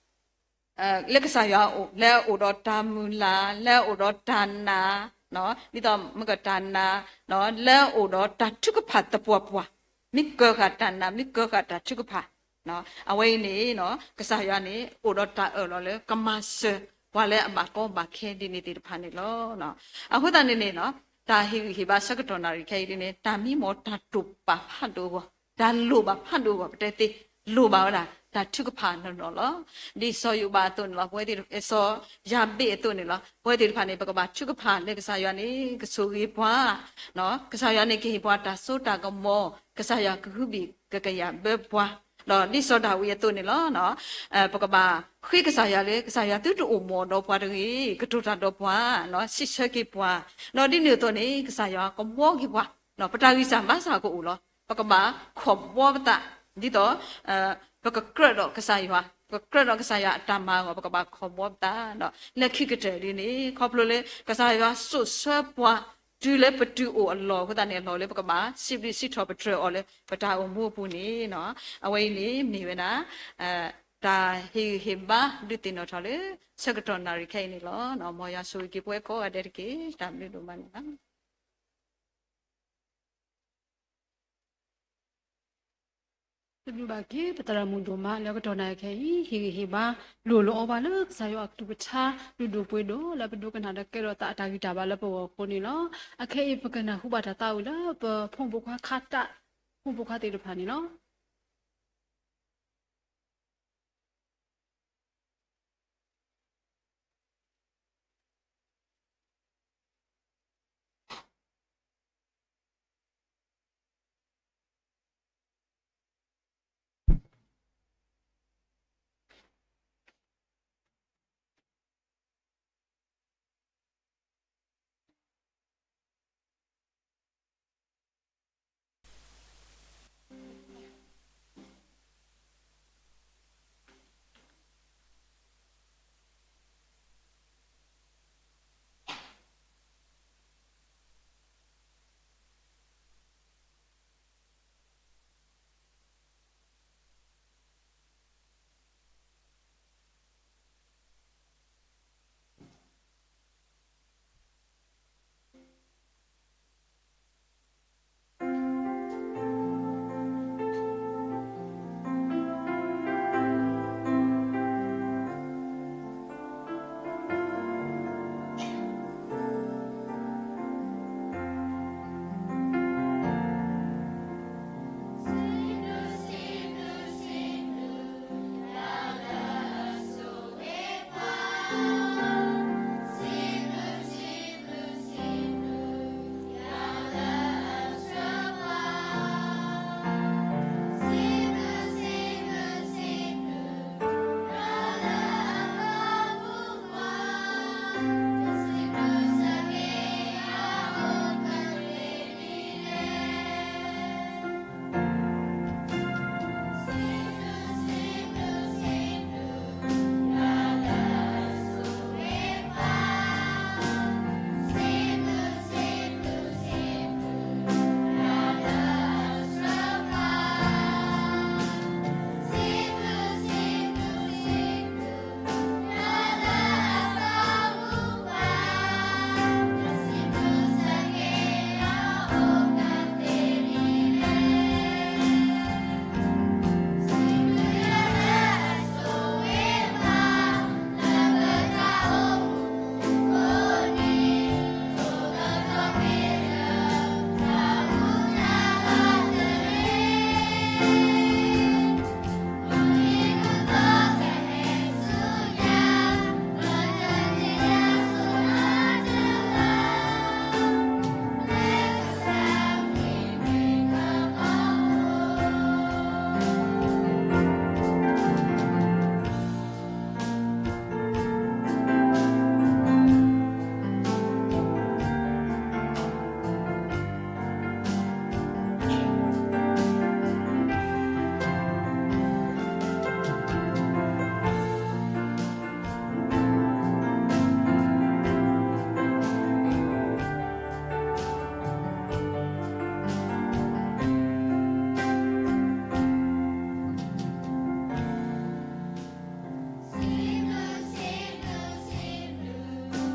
လၢကစၢ်ယွၤအအိၣ် လၢအအိၣ်ဒီးတၢ်မုၢ်လၢ် လၢအအိၣ်ဒီးတၢ်နာ် ဒ်သိးမ့ၢ်ကတၢ်နာ် လၢအအိၣ်ဒီးတၢ်ထုကဖၣ်သပှၢ်ပှၢ် မ့ၢ်ကၢဃာ်တၢ်နာ် မ့ၢ်ကၢဃာ်တၢ်ထုကဖၣ် အဝဲအံၤန့ၣ် ကစၢ်ယွၤန့ၣ် အိၣ်ဒီးတၢ်အၢၣ်လီၤလၢကမၤစၢၤ ပှၤလၢအဘၣ်ကီဘၣ်ခဲဒ်န့ၣ်သ့ၣ်တဖၣ်န့ၣ်လီၤ. အဃိသတးန့ၣ်န့ၣ် တၢ်ဟ့ၣ်ဂံၢ်ဟ့ၣ်ဘါဆၢကတီၢ်နၣ်ရံၣ်ခဲအံၤဒ်န့ၣ် တၢ်မံမီၢ်တၢ်တိာ်ပာ်ဖးဒိၣ်အဂီၢ် တၢ်လိၣ်ဘၣ်ဖးဒိၣ်အဂီၢ် ပတဲသ့ လိၣ်ဘၣ်ဝဲဒၣ် တၢ်ထုကဖၣ်နီၢ်နီၢ်လီၤ. ဒ်စီၤယိၤဘးအသိးန့ၣ်လီၤ ပဝဲသ့ၣ် စီၤယၤဘ့းအသိးန့ၣ်လီၤ ပဝဲသ့ၣ်တဖၣ်န့ၣ် ပကဘၣ်ထုကဖၣ်လၢကစၢ်ယွၤန့ၣ် ကဆိၣ်ဂ့ၤပှၤ ကစၢ်ယွၤန့ၣ် ကဟ့ၣ်ပှၤတၢ်စိတၢ်ကမီၤ ကစၢ်ယွၤကဟုဘံၣ်ကကယၤဘၢပှၤ ဒီးဒ်စီၤဒၤဝံးအသိးန့ၣ်လီၤ. ပကဘၣ်ဃ့ကစၢ်ယွၤလၢ ကစၢ်ယွၤသုတအိၣ်မူဒီးပှၤတဂ့ၤ ကတိၤတၢ်ဒီးပှၤ စံးဆၢက့ၤပှၤ ဒီးဒ်န့ၣ်အသိးန့ၣ် ကစၢ်ယွၤကမီက့ၤပှၤ ပတၢ်ဂံၢ်စၢ်ဘါစၢ်ကအိၣ်လီၤ. ပကဘၣ်ခီၣ်ဘီပသး ဒ်သိး ပကကြၢးဒီးကစၢ်ယွၤ, ပကကြၢးဒီးကစၢ်ယွၤအတၢ်မၤအဂီၢ် ပကဘၣ်ခီၣ်ဘီပသးဒီး လၢခံကတၢၢ်ဒ်န့ၣ် ခီဖျိလၢကစၢ်ယွၤစိာ်ဆှၢပှၤ တုၤလၢပတုၤအိၣ်အလီၢ်အဃိသတးန့ၣ် အလီၢ်လၢပကဘၣ်စံးဘျုးစံးထီၣ်ပတြၢၤအီၤလၢပတၢ်အိၣ်မူအပူၤန့ၣ်လီၤ. အဝဲအံၤန့ၣ်မ့ၢ်ဝဲဒၣ် တၢ်ဟ့ၣ်ဂံၢ်ဟ့ၣ်ဘါဒုးသ့ၣ်နီၣ်ထီၣ်လၢ ဆၢကတီၢ်နၣ်ရံၣ်ခဲအံၤန့ၣ်လီၤ. မ်ယွၤဆိၣ်ဂ့ၤက့ၤပဝဲကိးဂၤဒဲးတက့ၢ်. တၢ်ဘျုးဒိၣ်မးန့ၣ်လီၤ. တဘျုးဘၣ်က့ၤ ပသရၣ်မုၣ်ဒိၣ်မး လၢကတီၢ်နၣ်ရံၣ်ခဲအံၤ ဟ့ၣ်ဂံၢ်ဟ့ၣ်ဘါ လိၣ်လီၤအီၤဘၣ်လၢကစၢ်ယွၤအကလုၢ်ကထါ လုၢ်ဒိၣ်ပှ့ၤဒိၣ် လၢပဒိကနၣ်ဒီးကဲထီၣ်သးအတၢ်ဂံၢ်တၢ်ဘါလၢပဂီၢ်အဃိန့ၣ်လီၤ. အခဲအံၤပကနၢ်ဟူဘၣ်တၢ်သးဝံၣ်လၢပဖိမုၣ်ဖိခွါခါတၢ် ဖိမုၣ်ဖိခွါသ့ၣ်တဖၣ်န့ၣ်လီၤ.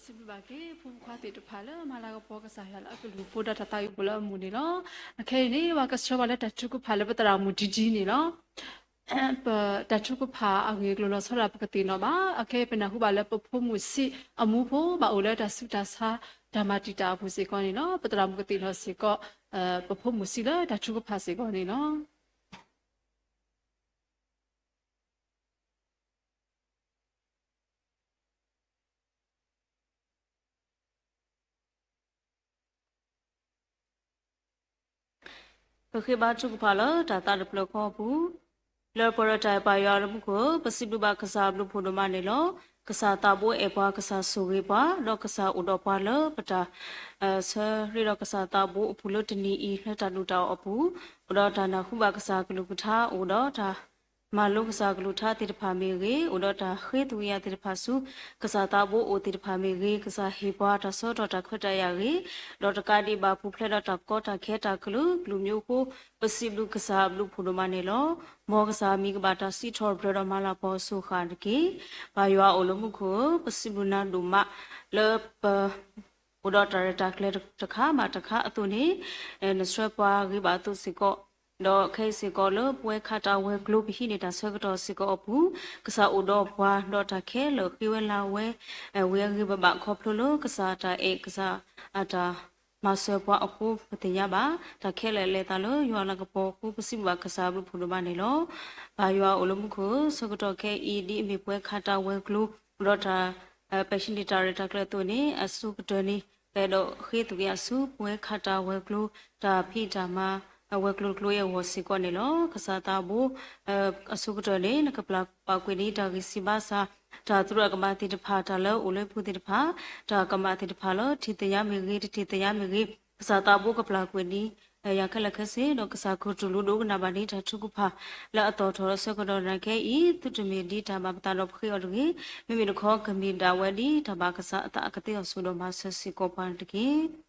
စံးဘျုးဘၣ်က့ၤ ဖိမုၣ်ခွါသ့ၣ်တဖၣ်လၢမၤလၤကပီၤကစၢ်ယွၤလၢအကလုၢ်ဖိဒီးတၢ်သးဝံၣ်ဖိလၢအမုာ်န့ၣ်လီၤ. အခဲအံၤန့ၣ် ပှၤကဆှၢပှၤလၢတၢ်ထုကဖၣ်လၢပသရၣ်မုၣ်ဒ်ဒ်န့ၣ်လီၤ. ပတၢ်ထုကဖၣ်အဂ့ၢ်အကျိၤလီၤဆီဒၣ်တၢ်ပကသ့ၣ်နီၣ်ဘၣ်. အခဲအံၤပနၢ်ဟူဘၣ်လၢပဖိမုၣ်ဆံးအမူဖိ ဘၣ်အိၣ်လၢတၢ်ဆူးတၢ်ဆါ တၢ်မၤတံာ်တာ်အပူၤစ့ၢ်ကီးန့ၣ်လီၤ. ပသရၣ်မုၣ်ကသ့ၣ်နီၣ်စ့ၢ်ကီး ပဖိမုၣ်ဆံးလၢတၢ်ထုကဖၣ်စ့ၢ်ကီးန့ၣ်လီၤ. ပဃ့ဘါထုကဖၣ်လၢတၢ်သးတဖျၢၣ်ဃီအပူၤ, လၢပှၤဒီးတၢ်အဲၣ်ပၢ်ယွၤလၢမူခိၣ်ဧၢ, ပစံးဘျုးဘၣ်ကစၢ်အဘျုးဖှိၣ်ဒိၣ်မးန့ၣ်လီၤ. ကစၢ်သးဘိအဲၣ်ပှၤ, ကစၢ်ဆိၣ်ဂ့ၤပှၤ, ဒီးကစၢ်အိၣ်ဒီးပှၤလၢပတၢ် ဆၢရ့ဒီးကစၢ်သးဘိအပူၤလၢတနံၤအံၤ လၢတၢ်ဒူၣ်တၢ်အီၣ်အပူၤ, အိၣ်ဒီးတၢ်နၢ်ဟူဘၣ်ကစၢ်ကလုၢ်ကထါ, အိၣ်ဒီးတၢ် မၤလိကစၢ်ကလုၢ်ကထါသ့ၣ်တဖၣ်မ့ၢ်ဂ့ၤ, အိၣ်ဒီးတၢ်ဃ့သူၣ်ကယၤသ့ၣ်တဖၣ်ဆူ ကစၢ်သးဘိအိၣ်သ့ၣ်တဖၣ်မ့ၢ်ဂ့ၤ, ကစၢ်ဟ့ၣ်ပှၤတၢ်ဆၢကတီၢ်တၢ်ခွဲးတၢ်ယာ်ဂ့ၤ, ဒီးတကးဒံးဘၣ်ပူၤဖျဲးဒီးတၢ်ကီတၢ်ခဲတၢ်ကလုာ်ကလုာ်မံၤအဃိ, ပစံးဘျုးကစၢ်အဘျုးဖှိၣ်ဒိၣ်မးန့ၣ်လီၤ. မ်ကစၢ်မံၤကဘၣ်တၢ်စံးထီၣ်ပတြၢၤဒီးမၤလၤကပီၤအစိၤဃာ်တက့ၢ်. ပၢ်ယွၤအိၣ်လၢမူခိၣ်ဧၢ, ပစံးဘျုးနၤဒိၣ်မး လၢပ အိၣ်ဒီးတၢ်ရဲၣ်တၢ်ကျဲၤတခါဘၣ်တခါအသိးန့ၣ်, နဆှၢပှၤဂ့ၤဘၣ်အသိးစ့ၢ်ကီး, ဒီးခဲအံၤစ့ၢ်ကီးလၢပဝဲခးတၢ်ဝဲၤကျိၤ ပဟံးန့ၢ်တၢ်ဆၢကတီၢ်စ့ၢ်ကီးအပူၤ, ကစၢ်အိၣ်ဒီးပှၤဒီးတၢ်ခဲလၢာ်ဃ့ဝဲလၢဝဲ, ဝံၤအဂ့ၤဘၣ်ဘၣ်ခီဖျိလၢကစၢ်အတၢ်အဲၣ် ကစၢ်အတၢ်မၤစၢၤပှၤအဃိ ပသ့ၣ်ညါဘၣ်, တၢ်ခဲလၢာ်လဲၤသးလၢယွၤလၤကပီၤအဃိ ပစံးဘျုးဘၣ်ကစၢ်အဘျုးဖှိၣ်ဒိၣ်မးန့ၣ်လီၤ. ပၢ်ယွၤအိၣ်လၢမူခိၣ်ဧၢ, ဆၢကတီၢ်ခဲအံၤ ဒ်အမ့ၢ်ပဝဲခးတၢ်ဝဲၤကျိၤ ဒီးတၢ် ပဟံးန့ၢ်တၢ်ရဲၣ်တၢ်ကျဲၤအသိးန့ၣ် အဆိကတၢၢ်န့ၣ် ပအဲၣ်ဒိးဃ့သူၣ်ကယၤဆူပဝဲခးတၢ်ဝဲၤကျိၤ တၢ်ဖံးတၢ်မၤ ဝဲၤကျိၤတကျိၤအံၤအဂီၢ်စ့ၢ်ကီးန့ၣ်လီၤ. ကစၢ်သးဘိ အဆိကတၢၢ်န့ၣ် နကပျၢ်ကွံာ်ဒံးတၢ်ဂံၢ်စၢ်ဘါစၢ်, တၢ်သရူးအကမၣ်သ့ၣ်တဖၣ်, တၢ်လၢအိၣ်လၢပူၤသ့ၣ်တဖၣ်, တၢ်ကမၣ်သ့ၣ်တဖၣ်လၢထံၣ်သ့ၣ်ညါမ့ၢ်ဂ့ၤ, တထံၣ်သ့ၣ်ညါမ့ၢ်ဂ့ၤ, ကစၢ်သးဘိကပျၢ်ကွံာ်ဒံး ယၤခဲလၢာ်ခဲဆ့, ဒီးကစၢ်ကတူၢ်လိာ်ဒိကနၣ်ဘၣ်န့ၣ် တၢ်ထုကဖၣ်လၢအသီၣ်ထီၣ်လၢဆၢကတီၢ်နၤခဲအံၤ, သုတမ့ၢ်ဒ်တၢ်ဘၣ်ပသးဒီးပဃ့အီၤတဂ့ၤ, မ့မ့ၢ်တခီ ကမ့ၢ်ဒၣ်ဝဲဒ်တၢ်ဘၣ်ကစၢ်အသးအကသ့အီၤဆိၣ်ဒီးမၤစၢၤစ့ၢ်ကီးပှၤတက့ၢ်.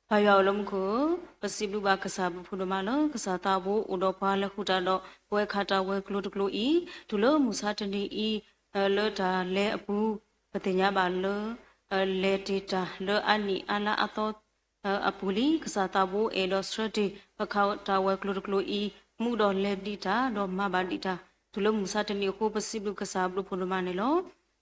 ပၢ်ယွၤအိၣ်လၢမူခိၣ်ဧၢ, ပစံးဘျုးဘၣ်ကစၢ်အဘျုးဖှိၣ်ဒိၣ်မးလၢ ကစၢ်သးဘိအိၣ်ဒီးပှၤလၢဃုာ်တၢ်ဒီး ပဝဲခးတၢ်ဝဲၤကျိၤတကျိၤအံၤ, တုၤလၢမုၢ်ဆါတနံၤအံၤ လၢတၢ်လဲၤအပူၤ, ပသ့ၣ်ညါဘၣ်လၢ လဲၤတ့ၢ်တၢ်လၢအနံၣ်အါလါအသီ အပူၤလံ. ကစၢ်သးဘိအဲၣ်ဒိးဆှၢတ့ၢ် ပခးတၢ်ဝဲၤကျိၤတကျိၤအံၤ မူဒီးလဲၤဒံးတၢ် ဒီးမၤဘၣ်ဒံးတၢ် တုၤလၢမုၢ်ဆါတနံၤအဃိ ပစံးဘျုးကစၢ်အဘျုးဖှိၣ်ဒိၣ်မးန့ၣ်လီၤ.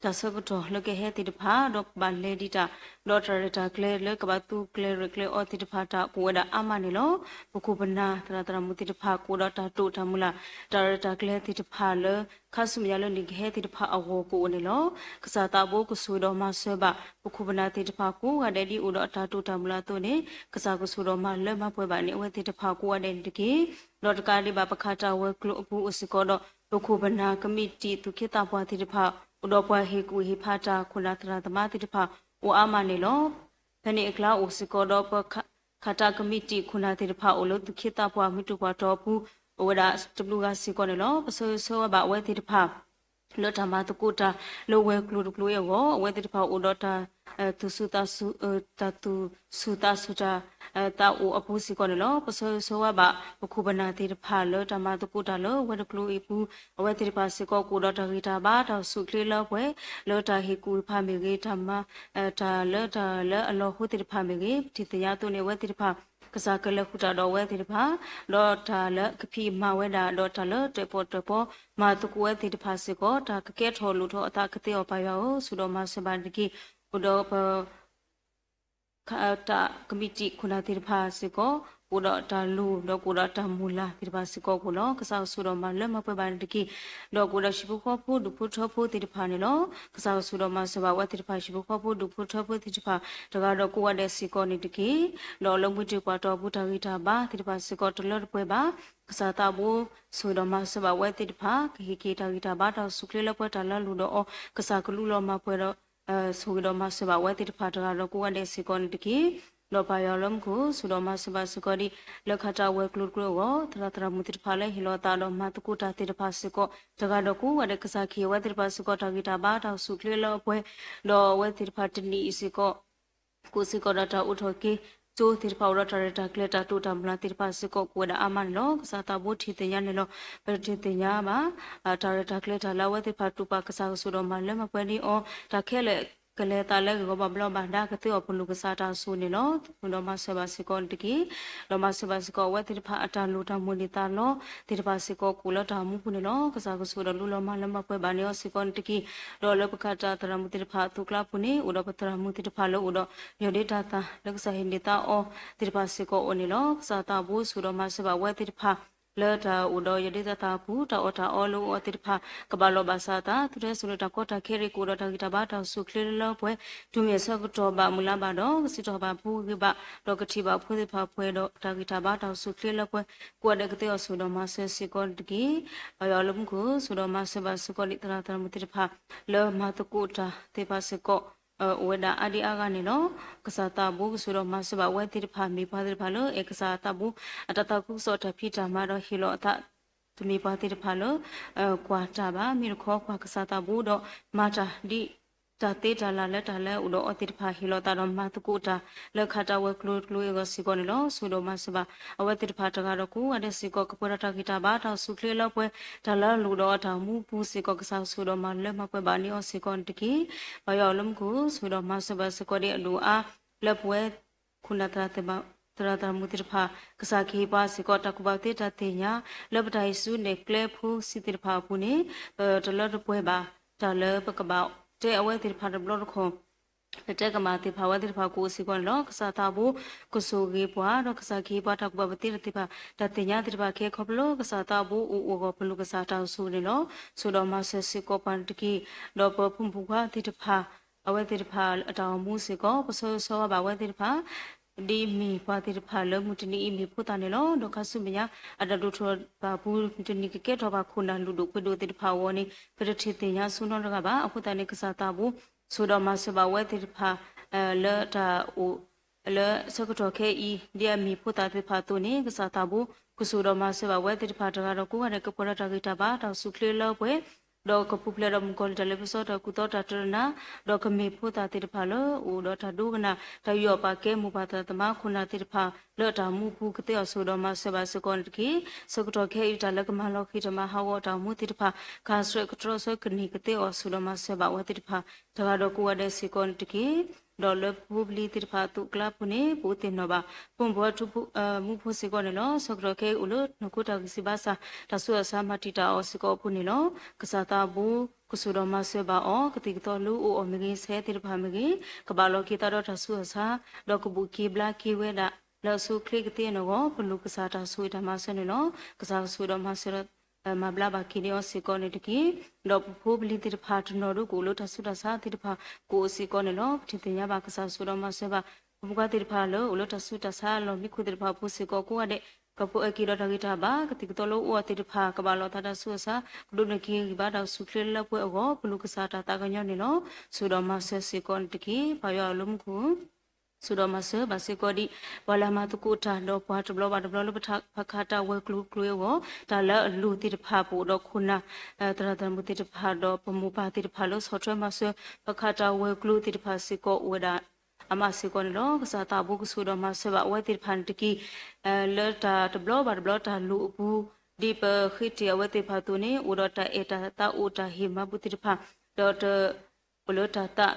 တၢ်ဆၢကတီၢ်လၢကဟဲသ့ၣ်တဖၣ် ဒီးကဘၣ်လဲၤဒံးတၢ်, ဒီးတၢ်ရဲၣ်တၢ်ကျဲၤလၢကဘၣ်သူကျဲၤရဲၣ်ကျဲၤအီသ့ၣ်တဖၣ်တၢ်ကအိၣ်ဝဲဒၣ်အါမးန့ၣ်လီၤ. ပခိၣ်ပနၢ်သရၣ်သရၣ်မုၣ်သ့ၣ်တဖၣ် ကအိၣ်ဒီးတၢ်တိာ်တၢ်မုၢ်လၢ်, တၢ်ရဲၣ်တၢ်ကျဲၤသ့ၣ်တဖၣ်လၢ ခါဆူမဲာ်ညါလၢနကဟဲသ့ၣ်တဖၣ်အဂီၢ်ကအိၣ်န့ၣ်လီၤ. ကစၢ်သးဘိကဆိၣ်ဒီးမၤစၢၤဘၣ် ပခိၣ်ပနၢ်သ့ၣ်တဖၣ်ကိးဂၤဒဲးဒ်အိၣ်ဒီးတၢ်တိာ်တၢ်မုၢ်လၢ်အသိးန့ၣ် ကစၢ်ကဆိၣ်ဒီးမၤလၢမၤပှဲၤဘၣ်န့ၢ်အဝဲသ့ၣ်တဖၣ်ကိးဂၤဒဲးန့ၣ်တက့ၢ်. ဒီးတကးဒံးဘၣ် ပခးတၢ်ဝဲၤကျိၤအပူၤအိၣ်စ့ၢ်ကီးဒီး ပခိၣ်ပနၢ်ကမံးတံာ်သူၣ်က့သးပှၢ်သ့ၣ်တဖၣ် အိၣ်ဒီးပှၤဟ့ၣ်ကူၣ်ဟ့ၣ်ဖးတၢ်ခိၣ်နၢ်သရၣ်သမါသ့ၣ်တဖၣ် အိၣ်အါမးန့ၣ်လီၤ. ဖဲန့ၣ်အကျါအိၣ်စ့ၢ်ကီးဒီးပ ခးတၢ်ကမံးတံာ်ခိၣ်နၢ်သ့ၣ်တဖၣ်အိၣ်လၢသူၣ်က့သးပှၢ်မုၢ်တြီၢ်ပှၢ်တီၤအပူၤ အိၣ်ဝဲဒၣ်တဘျုးဂၤစ့ၢ်ကီးန့ၣ်လီၤ. ပဆၢဂ့ၤဆၢဝါဘၣ်အဝဲသ့ၣ်တဖၣ် လၢတၢ်မၤသကိးတၢ်လၢဝဲၤကျိၤတကျိၤအံၤအဂီၢ် အဝဲသ့ၣ်တဖၣ်အိၣ်ဒီးတၢ် သူၣ်ဆူၣ်သးဆူၣ် တၢ်သူၣ်ဆူၣ်သးဆူၣ်တၢ် သးအိၣ်အပူၤစ့ၢ်ကီးန့ၣ်လီၤ. ပဆၢဂ့ၤဆၢဝါဘၣ် ပခိၣ်ပနၢ်သ့ၣ်တဖၣ်လၢတၢ်မၤသကိးတၢ်လၢဝဲၤတကျိၤအံၤအပူၤ အဝဲသ့ၣ်တဖၣ်စ့ၢ်ကီးကအိၣ်ဒီးတၢ်ဂံၢ်တၢ်ဘါ တၢ်ဆူၣ်ချ့လၢပှဲၤ လၢတၢ်ဟ့ၣ်ကူၣ်ဟ့ၣ်ဖးမ့ၢ်ဂ့ၤ တၢ်မၤ တၢ်လၢတၢ်လၢအလီၢ်ဟိသ့ၣ်တဖၣ်မ့ၢ်ဂ့ၤ ပထံၣ်သ့ၣ်ညါအသိးန့ၣ် အဝဲသ့ၣ်တဖၣ် ကစၢ်ကလဲၤဃုာ်တၢ်ဒီးအဝဲသ့ၣ်တဖၣ် ဒီးတၢ်လၢကဖံးမၤဝဲဒၣ် ဒီးတၢ်လၢတၢၣ်ပီၣ်တၢၣ်ပီ မၤသကိးဝဲသ့ၣ်တဖၣ်စ့ၢ်ကီး တၢ်ကကဲထီၣ်လိၣ်ထီၣ်အသးကသ့အီၤ ပၢ်ယွၤဧၢ ဆိၣ်ဒီးမၤစၢၤဘၣ်တက့ၢ်. အိၣ်ဒီးပ တၢ်ကမံးတံာ်ခိၣ်နၢ်သ့ၣ်တဖၣ်စ့ၢ်ကီး ကအိၣ်ဒီးတၢ်လိၣ် ဒီးကအိၣ်ဒီးတၢ်မုၢ်လၢ်သ့ၣ်တဖၣ်စ့ၢ်ကီးကအိၣ်လီၤ. ကစၢ်ကဆိၣ်ဒီးမၤလၢမၤပှဲၤဘၣ်န့ၣ်တက့ၢ်. ဒီးကအိၣ်ဒီးဟံၣ်ဖိဃီဖိဒူၣ်ဖိထၢဖိသ့ၣ်တဖၣ်န့ၣ်လီၤ. ကစၢ်ကဆိၣ်ဒီးမၤစၢၤဘၣ်အဝဲသ့ၣ်တဖၣ် ဟံၣ်ဖိဃီဖိဒူၣ်ဖိထၢဖိသ့ၣ်တဖၣ် တဂၤဒီးကိးဂၤဒဲးစ့ၢ်ကီးန့ၣ်တက့ၢ်. ဒီးလၢမုၢ်တြီၢ်ပှၢ်တီၤအပူၤတၢ်ဂံၢ်တၢ်ဘါသ့ၣ်တဖၣ်စ့ၢ်ကီးတလၢတပှဲၤဘၣ်. ကစၢ်သးဘိဆိၣ်ဂ့ၤဒီးမၤစၢၤဘၣ်အဝဲသ့ၣ်တဖၣ် ကဟ့ၣ်က့ၤတၢ်ဂံၢ်တၢ်ဘါတၢ်ဆူၣ်ချ့လၢပှဲၤတၢ်လၢအလိၣ်ဒီးအီၤ ကစၢ်ကလူလီၤမၤပှဲၤဒီး ဆိၣ်ဂ့ၤဒီးမၤစၢၤဘၣ်အဝဲသ့ၣ်တဖၣ်တဂၤဒီးကိးဂၤဒဲးစ့ၢ်ကီးန့ၣ်တက့ၢ်. ဒီးပၢ်ယွၤလၢမူခိၣ် ဆိၣ်ဒီးမၤစၢၤဘၣ်စ့ၢ်ကီးဒ် လၢခးတၢ်ဝဲၤကျိၤတကျိၤအဂီၢ် သရၣ်သရၣ်မုၣ်သ့ၣ်တဖၣ်လၢဟ့ၣ်လီၤအသးဒီးမၤသကိးတၢ်သ့ၣ်တဖၣ်စ့ၢ်ကီး တဂၤဒီးကိးဂၤဒဲး ကစၢ်ကဟ့ၣ်အဝဲသ့ၣ်တဖၣ်စ့ၢ်ကီး တၢ်ဂံၢ်တၢ်ဘါတၢ်ဆူၣ်ချ့လၢအပှဲၤ ဒီးအဝဲသ့ၣ်တဖၣ်တနံၤအံၤစ့ၢ်ကီး ကိးစ့ၢ်ကီးဒီးတၢ်အိးထီၣ်က့ၤကၠိသ့ၣ်တဖၣ် အိၣ်ဒီးတၢ်ရဲၣ်တၢ်ကျဲၤတၢ်တိာ်တၢ်မုၢ်လၢ်သ့ၣ်တဖၣ်စ့ၢ်ကီး ကအိၣ်ဝဲဒၣ်အါမးန့ၣ်လီၤ. ကစၢ်သးဘိထံၣ်သ့ၣ်ညါန့ၣ်လီၤ. ပတထံၣ်သ့ၣ်ညါဘၣ် တၢ်ရဲၣ်တၢ်ကျဲၤတၢ်လၢအဝဲသ့ၣ်တဖၣ်တူၢ်ပာ် ကစၢ်ကဆိၣ်ဒီးမၤလၢမၤပှဲၤန့ၢ်အီၤ တၢ်ခဲလၢာ် ကလဲၤသးလၢဂ့ၢ်ဂီၢ်ဘၣ်ဘျီးဘၣ်ဒါကသ့အီၤပလူၤကစၢ်တၢ်အိၣ်ဆူၣ်န့ၣ်လီၤ. ဆူၣ်ဒီးမၤစၢၤဘၣ်စ့ၢ်ကီးတက့ၢ်. ဒီးမၤစၢၤဘၣ်စ့ၢ်ကီးအဝဲသ့ၣ်တဖၣ်အတၢ်လိၣ်တၢ်မိၣ်န့ၢ်သးလီသ့ၣ်တဖၣ်စ့ၢ်ကီး ကအိၣ်လၢတၢ်အိၣ်မူပူၤန့ၣ်လီၤ. ကစၢ်ကဆိၣ်ဒီးလူလီၤမၤလၢမၤပှဲၤဘၣ်န့ၢ်အီၤစ့ၢ်ကီးန့ၣ်တက့ၢ်. ဒီးလၢပကးတၢ်သရၣ်မုၣ်သ့ၣ်တဖၣ်အသုးကျါပူၤန့ၣ် အိၣ်ဒီးပသရၣ်မုၣ်သ့ၣ်တဖၣ်လၢအိၣ်ဒီး ယီၢ်ဒ့တၢ်သၣ်လၢကစၢ်ဟ့ၣ်န့ၢ်သါအီၤသ့ၣ်တဖၣ်စ့ၢ်ကီးအိၣ်န့ၣ်လီၤ. ကစၢ်သးဘိဆူၣ်ဒီးမၤစၢၤဘၣ်ဝဲသ့ၣ်တဖၣ် လၢတၢ်အိၣ်ဒီးယီၢ်ဒ့တၢ်သၣ်အပူၤ တၢ်အီၣ်တၢ်အီလၢအအိၣ်အီၤသ့ၣ်တဖၣ် ကဘၣ်လီၤဘၣ်စးအသး သုတဟဲစိာ်န့ၢ်တၢ်ကီတၢ်ခဲအံၤ ကအိၣ်ဒီးတၢ်ဂံၢ်တၢ်ဘါတၢ်အိၣ်ဆူၣ်ချ့လၢလၢပှဲၤ တုၤမ့ၢ်အဆၢကတီၢ်ဘၣ်မုၢ်လါဘၣ်ဒီး ကစံးထီၣ်ဘၣ်ဖိဂ့ၤဘၣ် ဒီးကထံၣ်ဘၣ်ဖိသ့ၣ်တဖၣ်ပှဲၤဒီးတၢ်ဂံၢ်တၢ်ဘါတၢ်အိၣ်ဆူၣ်ချ့လၢပှဲၤ ကိးဂၤဒဲးကသ့အီၤဆူၣ်ဒီးမၤစၢၤစ့ၢ်ကီးတက့ၢ်. ပၢ်ယွၤလၢမူခိၣ် ဆူၣ်ဒီးမၤစၢၤဘၣ်စ့ၢ်ကီးဒ်သရၣ်သရၣ်မုၣ်သ့ၣ်တဖၣ် လၢမၤသကိးတၢ်သ့ၣ်တဖၣ်စ့ၢ်ကီး အိၣ်ဝဲဒၣ်အါဒံအါဂၤန့ၣ်လီၤ. ကစၢ်သးဘိကဆူၣ်ဒီးမၤစၢၤဘၣ်ဝဲသ့ၣ်တဖၣ် မ့ၢ်ပှၤသ့ၣ်တဖၣ်လၢအဲၣ်ကစၢ်အသးဘိ အတၢ်သးခုကစီၣ်တၢ်ဖံးတၢ်မၤဒီးဟ့ၣ်လီၤအသး တမ့ၢ်ပှၤသ့ၣ်တဖၣ်လၢ ကွၢ်တၢ်ဘၣ် မ့ၢ်တခီကွၢ်ကစၢ်သးဘိဒီး မၤတၢ်ဒ် တၢ်သ့တၢ်လၢ်လၢတၢ်လၢအိၣ်ဒီးအီၤသ့ၣ်တဖၣ် ဟ့ၣ်လီၤသးဒီးမၤသကိးတၢ် လၢခးတၢ်ဝဲၤကျိၤတကျိၤအဂီၢ်စ့ၢ်ကီးန့ၣ်လီၤ. ဆူၣ်ဒီးမၤစၢၤဘၣ် အဝဲသ့ၣ်တဖၣ်တဂၤဒီးကိးဂၤဒဲးစ့ၢ်ကီး ကပှဲၤဒီးတၢ်ဂံၢ်တၢ်ဘါတၢ်အိၣ်ဆူၣ်ချ့လၢပှဲၤ တၢ်လၢအလိၣ်ဒီးအတၢ်အိၣ်မူပူၤစ့ၢ်ကီး ကစၢ်ကဆူၣ်ဒီးမၤလၢမၤပှဲၤဘၣ်န့ၢ်အီၤစ့ၢ်ကီးန့ၣ်တက့ၢ်. ပၢ်ယွၤလၢမူခိၣ် ဆူၣ်ဒီးမၤစၢၤဘၣ်စ့ၢ်ကီးဒ်အဒိၣ်အါ လၢပဝဲ ခိၣ်နၢ်သရၣ် သရၣ်သရၣ်မုၣ်သ့ၣ်တဖၣ် ကစၢ်ကဟ့ၣ်ပှၤစ့ၢ်ကီး တၢ်ကူၣ်ဘၣ်သ့တၢ်သ့ၣ်ညါ လၢပတၢ်ဟံးစုနဲၣ်ကျဲဖိဆံးသ့ၣ်တဖၣ်အပူၤန့ၣ် ပတလၢတပှဲၤဘၣ် တၢ်လၢပကဘၣ်တဲအဝဲသ့ၣ်တဖၣ်တဘျီတခီၣ် ပတဲကမၣ်သ့ၣ်တဖၣ် အဝဲသ့ၣ်တဖၣ်ကအိၣ်စ့ၢ်ကီးန့ၣ်လီၤ. ကစၢ်သးဘိ ကဆိၣ်ဂ့ၤပှၤ ဒီးကစၢ်ကဟ့ၣ်ပှၤတၢ်ကူၣ်ဘၣ်သ့တၢ်သ့ၣ်တဖၣ် တၢ်သ့ၣ်ညါသ့ၣ်တဖၣ်ခဲအံၤခီဖျိလၢ ကစၢ်သးဘိအိၣ်အဂီၢ် ပလူၤကစၢ်တၢ်အိၣ်ဆူၣ်န့ၣ်လီၤ. ဆူၣ်ဒီးမၤစၢၤစ့ၢ်ကီးပှၤန့ၣ်တက့ၢ်. ဒီးပဖိမုၣ်ဖိခွါသ့ၣ်တဖၣ် အဝဲသ့ၣ်တဖၣ်အတၢ်အိၣ်မူစ့ၢ်ကီး ပဆၢဂ့ၤဆၢဝါဘၣ်အဝဲသ့ၣ်တဖၣ် ဒ်မ့ၢ်ပှၤသ့ၣ်တဖၣ်လၢမုၢ်တနံၤအံၤမ့ၢ်ဖိသၣ်န့ၣ်လီၤ. ဒီးခါဆူမဲာ်ညါ အတၢ်ဒိၣ်ထီၣ်ဘၣ်ပူၤ မုၢ်တနံၤကကဲထီၣ်ဘၣ်ခိၣ်နၢ်လုၢ်ဒိၣ်ပှ့ၤဒိၣ်သ့ၣ်တဖၣ်အဂီၢ်န့ၣ် ပတထံၣ်သ့ၣ်ညါဆူၣ်နီတဂၤဘၣ်. အဃိသတးန့ၣ် ကစၢ်သးဘိ ဆူၣ်ဒီးမၤစၢၤဘၣ်ဝဲသ့ၣ်တဖၣ် လၢတၢ်အိၣ် လၢဆၢကတီၢ်ခဲအံၤ ဒ်အမ့ၢ်ဖိသၣ်သ့ၣ်တဖၣ်အသိးန့ၣ် ကစၢ်သးဘိ ကဆိၣ်ဒီးမၤစၢၤဘၣ်ဝဲသ့ၣ်တဖၣ်တဂၤဒီးကိးဂၤဒဲး ကပှဲၤဒီးတၢ်ဂံၢ်တၢ်ဘါတၢ်အိၣ်ဆူၣ်ချ့လၢပှဲၤ ဒီးကပူၤဖျဲးဒီးမုၣ်ကီၤလံၢ်တၢ်လ့ပစီတၢ်ကူၣ်သီတၢ်တရနၤ ဒီးကမ့ၢ်ဖိသၣ်သ့ၣ်တဖၣ်လၢအိၣ်ဒီးတၢ်ဒိကနၣ် တၢ်ယူးယီၣ်ပာ်ကဲမိၢ်ပၢ်သရၣ်သမါခိၣ်နၢ်သ့ၣ်တဖၣ် လၢတၢ်မူပူၤကသ့အီၤဆူၣ်ဒီးမၤစၢၤဘၣ်စ့ၢ်ကီးန့ၣ်တက့ၢ်. ဆၢကတီၢ်ခဲအံၤတၢ်လၢကမၤလီၤဃံၤတၢ်မၤဟးဂီၤတၢ်အိၣ်မူသ့ၣ်တဖၣ် ခးဆှဲးကတြီဆၢကန့ၢ်ကသ့အီၤဆူၣ်ဒီးမၤစၢၤဘၣ်ဝဲသ့ၣ်တဖၣ် တဂၤဒီးကိးဂၤဒဲးစ့ၢ်ကီးန့ၣ်တက့ၢ်. ဒီးလၢပဖိပလံၤသ့ၣ်တဖၣ်အသုးကျါပူၤန့ၣ် ပအိၣ်သ့ၣ်နီၣ်ဘၣ် ဖိမုၣ်ဖိခွါထူဖိ မူဖိစ့ၢ်ကီးန့ၣ်လီၤ. ဆၢကတီၢ်ခဲအံၤအိၣ်လၢနီၢ်ခိတၢ်ဂံၢ်စၢ်ဘါစၢ် တၢ်ဆူးတၢ်ဆါမၤတံာ်တာ်အီၤစ့ၢ်ကီးအပူၤန့ၣ်လီၤ. ကစၢ်သးဘိ ကဆိၣ်ဒီးမၤစၢၤဘၣ်အီၤ ကသံၣ်ကသီလၢအိၣ်အီၤမ့ၢ်ဂ့ၤ ဆဲးသ့ၣ်တဖၣ်မ့ၢ်ဂ့ၤ ကဘၣ်လီၤက့ၤသးဒီးတၢ်ဆူးတၢ်ဆါ ဒီးကဘူၣ်က့ၤဘျါက့ၤဝဲဒၣ် လၢအဆိအချ့ကသ့အနီၢ်ဂီၢ် ပလူၤကစၢ်တၢ်ဆိၣ်ဂ့ၤတၢ်မၤစၢၤန့ၣ်လီၤ. ကစၢ်ကဆိၣ်ဒီးမၤစၢၤ မၤဘျါဘၣ်က့ၤန့ၢ်အီၤစ့ၢ်ကီးန့ၣ်တက့ၢ်. ဒီးပဖိပလံၤသ့ၣ်တဖၣ်တနီၤဒုကအိၣ်လၢတၢ်ဆူးတၢ်ဆါသ့ၣ်တဖၣ် ကအိၣ်စ့ၢ်ကီးန့ၣ်လီၤ. ပထံၣ်သ့ၣ်ညါဘၣ်ကစၢ်ဆိၣ်ဒီးမၤစၢၤဘၣ် ပဖိပလံၤသ့ၣ်တဖၣ်လၢအိၣ်လၢတၢ်ဆူးတၢ်ဆါအလီၢ်မံခိၣ်သ့ၣ်တဖၣ်အပူၤစ့ၢ်ကီးကိးဂၤဒဲး ကပၢအက့ၤဒီးတၢ်ဂံၢ်တၢ်ဘါ ကသံၣ်ကသီလၢအိၣ်အီၤသ့ၣ်တဖၣ် ကဘၣ်လီၤသးတၢ်ဆူးတၢ်ဆါ ကဒိးန့ၢ်က့ၤဂံၢ်ဘါတၢ်အိၣ်ဆူၣ်ချ့လၢပှဲၤအဂီၢ် ပလူၤကစၢ်တၢ်သးကညီၤန့ၣ်လီၤ. ဆိၣ်ဒီးမၤစၢၤစ့ၢ်ကီးန့ၣ်တက့ၢ်. ပၢ်ယွၤအလၢမူခိၣ် ဆိၣ်ဒီးမၤစၢၤဘၣ်စ့ၢ်ကီးဒံး ပှၤလၢအမၤသကိးတၢ်ဒီးပှၤတဘျီဘၣ်တဘျီလၢပခးတၢ်ဝဲၤကျိၤကျိၤအဂီၢ် တၢ်လၢအလိၤသ့ၣ်တဖၣ် ပအိၣ်ဒီးခိၣ်နၢ် သရၣ်သရၣ်မုၣ်သ့ၣ်တဖၣ်ဒီးပမိၢ်ပၢ်သ့ၣ်တဖၣ်လၢဆီၣ်ထွဲမၤစၢၤ ပခးတၢ်ဝဲၤကျိၤသ့ၣ်တဖၣ်စ့ၢ်ကီးအိၣ်ဝဲဒၣ် အမးစ့ၢ်ကီးန့ၣ်လီၤ. ကစၢ်သးဘိကဆိၣ်ဒီးမၤစၢၤဘၣ်အဝဲသ့ၣ်တဖၣ်န့ၣ်တက့ၢ်. လၢတၢ်တဘျီဘၣ်တဘျီတၢ်လိၤအပူၤ ဒ်ပဃ့တ့ၢ်အဝဲသ့ၣ်တဖၣ်အသိးန့ၣ် အိၣ်ဒီးတၢ်အဲၣ်တၢ်သးအိၣ်တၢ်ဟ့ၣ်မၤဘူၣ်သ့ၣ်တဖၣ် ဒီးတ အိၣ်လၢတၢ်သး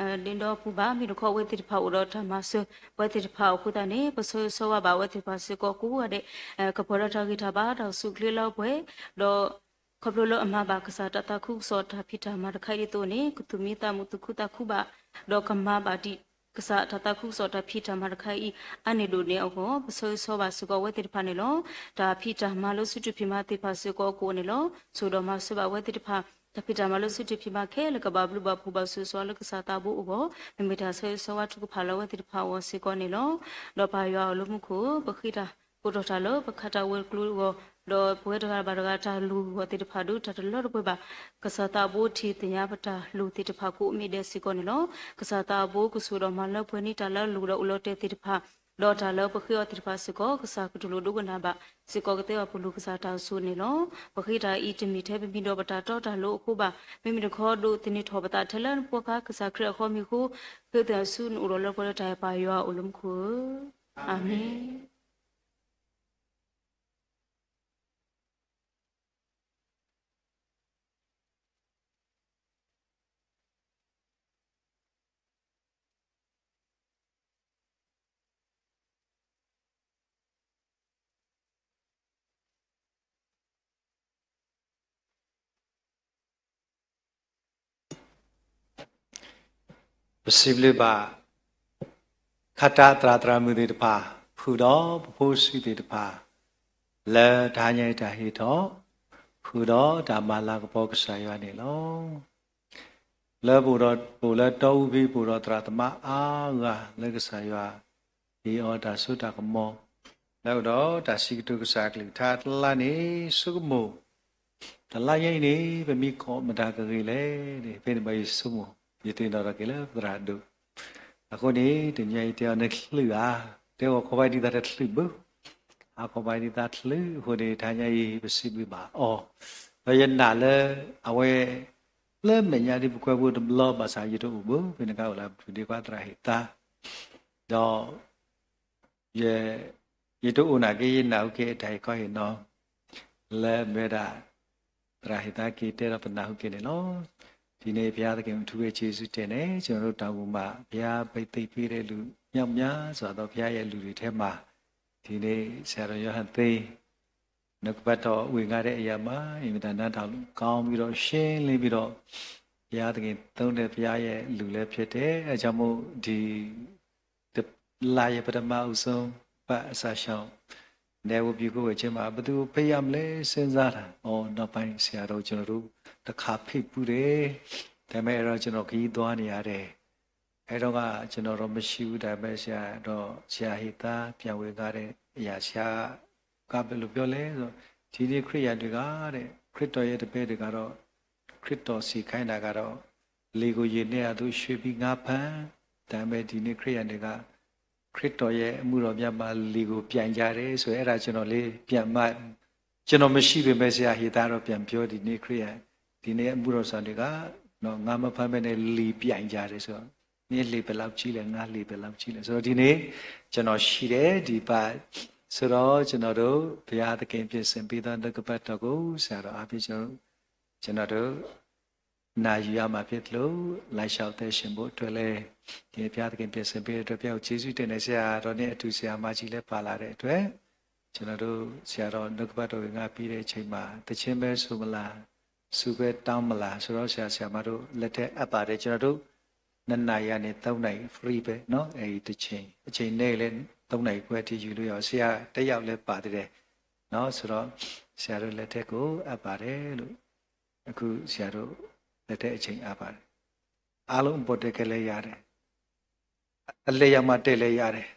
ဒ့ဒီပူၤဘၣ် မ့ၢ်တခီအဝဲသ့ၣ်တဖၣ်အိၣ်ဒီးတၢ်မၤစၢၤ ပဝဲသ့ၣ်တဖၣ်အဃိသတးန့ၣ် ပဆၢဂ့ၤဆၢဝါဘၣ်အဝဲသ့ၣ်တဖၣ်စ့ၢ်ကီးကိးဂၤဒဲး ကပှဲၤဒီးတၢ်ဂံၢ်တၢ်ဘါတၢ်အိၣ်ဆူၣ်ချ့လၢပှဲၤ ဒီး ခီဖျိလၢအမၤဘၣ်ကစၢ်တၢ်သးခုကစီၣ်တၢ်ဖံးတၢ်မၤတခါအံၤအသိးန့ၣ် ကသူၣ်မံသးမုာ်သူၣ်ခုသးခုဘၣ် ဒီးကမၤဘၣ်ဒံးကစၢ်တၢ်သးခုကစီၣ်တၢ်ဖံးတၢ်မၤတခါအံၤ အါန့ၢ်ဒိၣ်န့ၢ်အဂီၢ် ပဆၢဂ့ၤဆၢဝါဘၣ်စ့ၢ်ကီးအဝဲသ့ၣ်တဖၣ်န့ၣ်လီၤ. တၢ်ဖံးတၢ်မၤလၢစုတဖံးမၤသ့ၣ်တဖၣ်စ့ၢ်ကီးအကိးန့ၣ်လီၤ. ဆိၣ်ဒီးမၤစၢၤဘၣ်အဝဲသ့ၣ်တဖၣ် တၢ်ဖံးတၢ်မၤလၢစုတဖံးမၤခဲလၢာ်ကဘၣ်ဘျုးဘၣ်ဖှိၣ်ဘၣ်ဆိၣ်ဂ့ၤဆိၣ်ဝါလၢကစၢ်သးဘိအဂီၢ် မ့မ့ၢ်တၢ်ဆၢဂ့ၤဆၢဝါထုကဖၣ်လၢအဝဲသ့ၣ်တဖၣ်အဂီၢ်စ့ၢ်ကီးန့ၣ်လီၤ. ဒီးပၢ်ယွၤအလၢမူခိၣ် ပဃ့တၢ်ကိးတီၤတၢ်လၢပခးတၢ်ဝဲၤကျိၤအဂီၢ် ဒီးပဝဲတဂၤဘၣ်တဂၤတၢ်လိၤအဂီၢ်သ့ၣ်တဖၣ်ဒုးတၢ်တလၢတပှဲၤဘၣ် ကစၢ်သးဘိထံၣ်သ့ၣ်ညါပတၢ်လိၤသ့ၣ်တဖၣ်ကိးမ့ၢ်ဒဲးစ့ၢ်ကီးန့ၣ်လီၤ. ကစၢ်သးဘိကဆိၣ်ဒီးမၤလၢပှဲၤန့ၢ်တၢ်လၢအလိၤဒီးအိၣ်လီၤတဲာ်သ့ၣ်တဖၣ် ဒီးတၢ်လၢပဃ့အီၤသ့ၣ်တဖၣ်စ့ၢ်ကီး ကစၢ်ကတူၢ်လိာ်ဒိကနၣ်ဘၣ်စ့ၢ်ကီးကသ့အီၤပလူၤကစၢ်တၢ်အိၣ်ဆူၣ်န့ၣ်လီၤ. ပဃ့တၢ်အံၤတမ့ၢ်ထဲပမံၤဒီးပတၢ်တီတၢ်လိၤအဃိဘၣ်. မ့မ့ၢ်တခီဒိးသန့ၤထီၣ်ပသးထဲလၢနဖိခွါကစၢ်ခရံာ်အခီမ့ၢ်အဃိ ဃ့သးဆူနအိၣ်ဒီးလၢပှဲၤလၢတၢ်အဲၣ်ပၢ်ယွၤအအိၣ်လၢမူခိၣ်ဧၢ, အၤမ့ၣ်. ပစံးဘျုးဘၣ် ခးတၢ်သရၣ်သရၣ်မုၣ်သ့ၣ်တဖၣ် ဃုာ်ဒီးပဖိပလံၤသ့ၣ်တဖၣ် လၢတဟါညါအံၤတၢ်ဟ့ၣ်ထီၣ် ဃုာ်ဒီးတၢ်မၤလၤကပီၤကစၢ်ယွၤန့ၣ်လီၤ. လၢပအိၣ်ဒီး ပအိၣ်လၢတီအူဖဲ ပအိၣ်ဒီးသရၣ်သမါအါဂၤလၢကစၢ်ယွၤ ဟ့ၣ်အီၤတၢ်စိတၢ်ကမီၤ လၢအအိၣ်ဒီးတၢ်စံးကတိၤကစၢ်အကလုၢ်ကထါတလါန့ၣ် ဆိကမိၣ် တလါညါအံၤန့ၣ် ပမ့ၢ်ကိးမတၤကဂ့ၤလဲၣ်န့ၣ် ဖဲန့ၣ်ဘၣ်ယဆိကမိၣ် ယသ့ၣ်နီၣ်ထီၣ်က့ၤလၢသရၣ်ဒိၣ် အဃိန့ၣ် တနံၤအံၤတဲအီၤနချုးဧါ, တဲအီၤခီဘၣ်ဒ်သးတချုးဘၣ်, အါခီဘၣ်ဒ်သးချုးအဃိန့ၣ် တဟါညါအံၤ ပစံးဘျုးဘၣ်အီၤ, ဒီးယနာ်လၢ အဝဲ လၢမဲာ်ညါဒ်ပကွဲမုာ်တဘျီဘၣ်ဆၣ် ယတအိၣ်ဘၣ် ဖဲန့ၣ်အခါအိၣ်လၢပဒ့ခွါသရၣ်ဟ့ၣ်သါ, ဒီး ယ ယတအိၣ်နာ်က့ ယနၢ်ဟူက့ၤအတၢ်ဟ့ၣ်ခီဟ့ၣ်နီၤ လၢမ့ၢ်ဝဲဒၣ် သရၣ်ဟ့ၣ်သါက့ၤတဲဒီးပနၢ်ဟူက့ၤန့ၣ်လီၤ. ဒ်န့ၣ် ဘုရားသခင် အထူးပဲကျေးဇူးတင်တယ်, ကျွန်တော်တို့ တောင်ပေါ်မှာ ဘုရားပိတ်သိပ်ပေးတဲ့လူ မြောက်များစွာသော ဘုရားရဲ့လူတွေထဲမှာ ဒီနေ့ ဆရာတော်ယောဟန်သိန်း နှုတ်ကပတ်တော် ဝင်ငါတဲ့အရာမှာ အင်မတန်နားထောင်လို့ကောင်းပြီးတော့ ရှင်းလင်းပြီးတော့ ဘုရားသခင်သုံးတဲ့ ဘုရားရဲ့လူလည်းဖြစ်တယ်. အဲဒါကြောင့်မို့ ဒီ တစ်လရဲ့ပထမဦးဆုံးပတ်အစာရှောင် နဲ့ဝတ်ပြုကိုယ်ဝတ်ခြင်းမှာ ဘယ်သူကိုဖိတ်ရမလဲစဉ်းစားတာ။ အော် နောက်ပိုင်းဆရာတော်ကျွန်တော်တို့တစ်ခါဖိတ်ဘူးတယ်။ ဒါပေမဲ့အဲ့တော့ကျွန်တော်ခရီးသွားနေရတယ်။ အဲ့တော့ကကျွန်တော်တော့မရှိဘူး။ ဒါပေမဲ့ဆရာတော် ဆရာဟေသားပြန်ဝင်သွားတဲ့အရာ ဆရာကဘယ်လိုပြောလဲဆိုတော့ ဒီနေ့ခရစ်ယာန်တွေကတဲ့ ခရစ်တော်ရဲ့တပည့်တွေကတော့ ခရစ်တော်စေခိုင်းတာကတော့ လှေကိုရေနဲ့အသို့ရွှေ့ပြီးငါးဖမ်း ဒါပေမဲ့ဒီနေ့ခရစ်ယာန်တွေက ခရစ်တော်ရဲ့အမှုတော်များမှာလှေကိုပြိုင်ကြတယ်ဆိုရင် အဲ့ဒါကျွန်တော်လေးပြန်မှတ် ကျွန်တော်မရှိပေမဲ့ဆရာဟေသားတော့ပြန်ပြော ဒီနေ့ခရစ်ယာန် ဒီနေ့အမှုတော်ဆောင်တွေက နော် ငါးမဖမ်းဘဲနဲ့လှေပြိုင်ကြတယ်ဆိုတော့ မင်းလှေဘယ်လောက်ကြီးလဲ ငါလှေဘယ်လောက်ကြီးလဲဆိုတော့ ဒီနေ့ကျွန်တော်ရှိတယ် ဒီပတ် ဆိုတော့ကျွန်တော်တို့ဘုရားသခင်ပြင်ဆင်ပေးသောနှုတ်ကပတ်တော်ကို ဆရာတော်အားဖြင့်ကျွန်တော်တို့ ကျွန်တော်တို့နာယူရမှာဖြစ်သလို လိုက်လျှောက်သက်ရှင်ဖို့အတွက်လည်း ဒီဘုရားသခင်ပြင်ဆင်ပေးတဲ့အတွက် ဘုရားကိုကျေးဇူးတင်တယ်။ ဆရာတော်နဲ့အတူဆရာမကြီးလည်းပါလာတဲ့အတွက် ကျွန်တော်တို့ဆရာတော်နှုတ်ကပတ်တော်ဝင်ငါပြီးတဲ့အချိန်မှာ သီချင်းပဲဆိုမလား ဆုပဲတောင်းမလားဆိုတော့ ဆရာဆရာမတို့လက်ထက်အပ်ပါတယ်။ ကျွန်တော်တို့နှစ်နာရီကနေသုံးနာရီ free ပဲနော်။ အဲဒီတစ်ချိန် အချိန်နဲ့လည်းသုံးနာရီခွဲအထိယူလို့ရအောင်။ ဆရာတစ်ယောက်လည်းပါသေးတယ်နော်။ ဆိုတော့ဆရာတို့လက်ထက်ကိုအပ်ပါတယ်လို့ အခုဆရာတို့လက်ထက်အချိန်အပ်ပါတယ်။ အားလုံးအပေါ်တက်ခဲ့လည်းရတယ်။ အလယ်ရောက်မှတက်လည်းရတယ်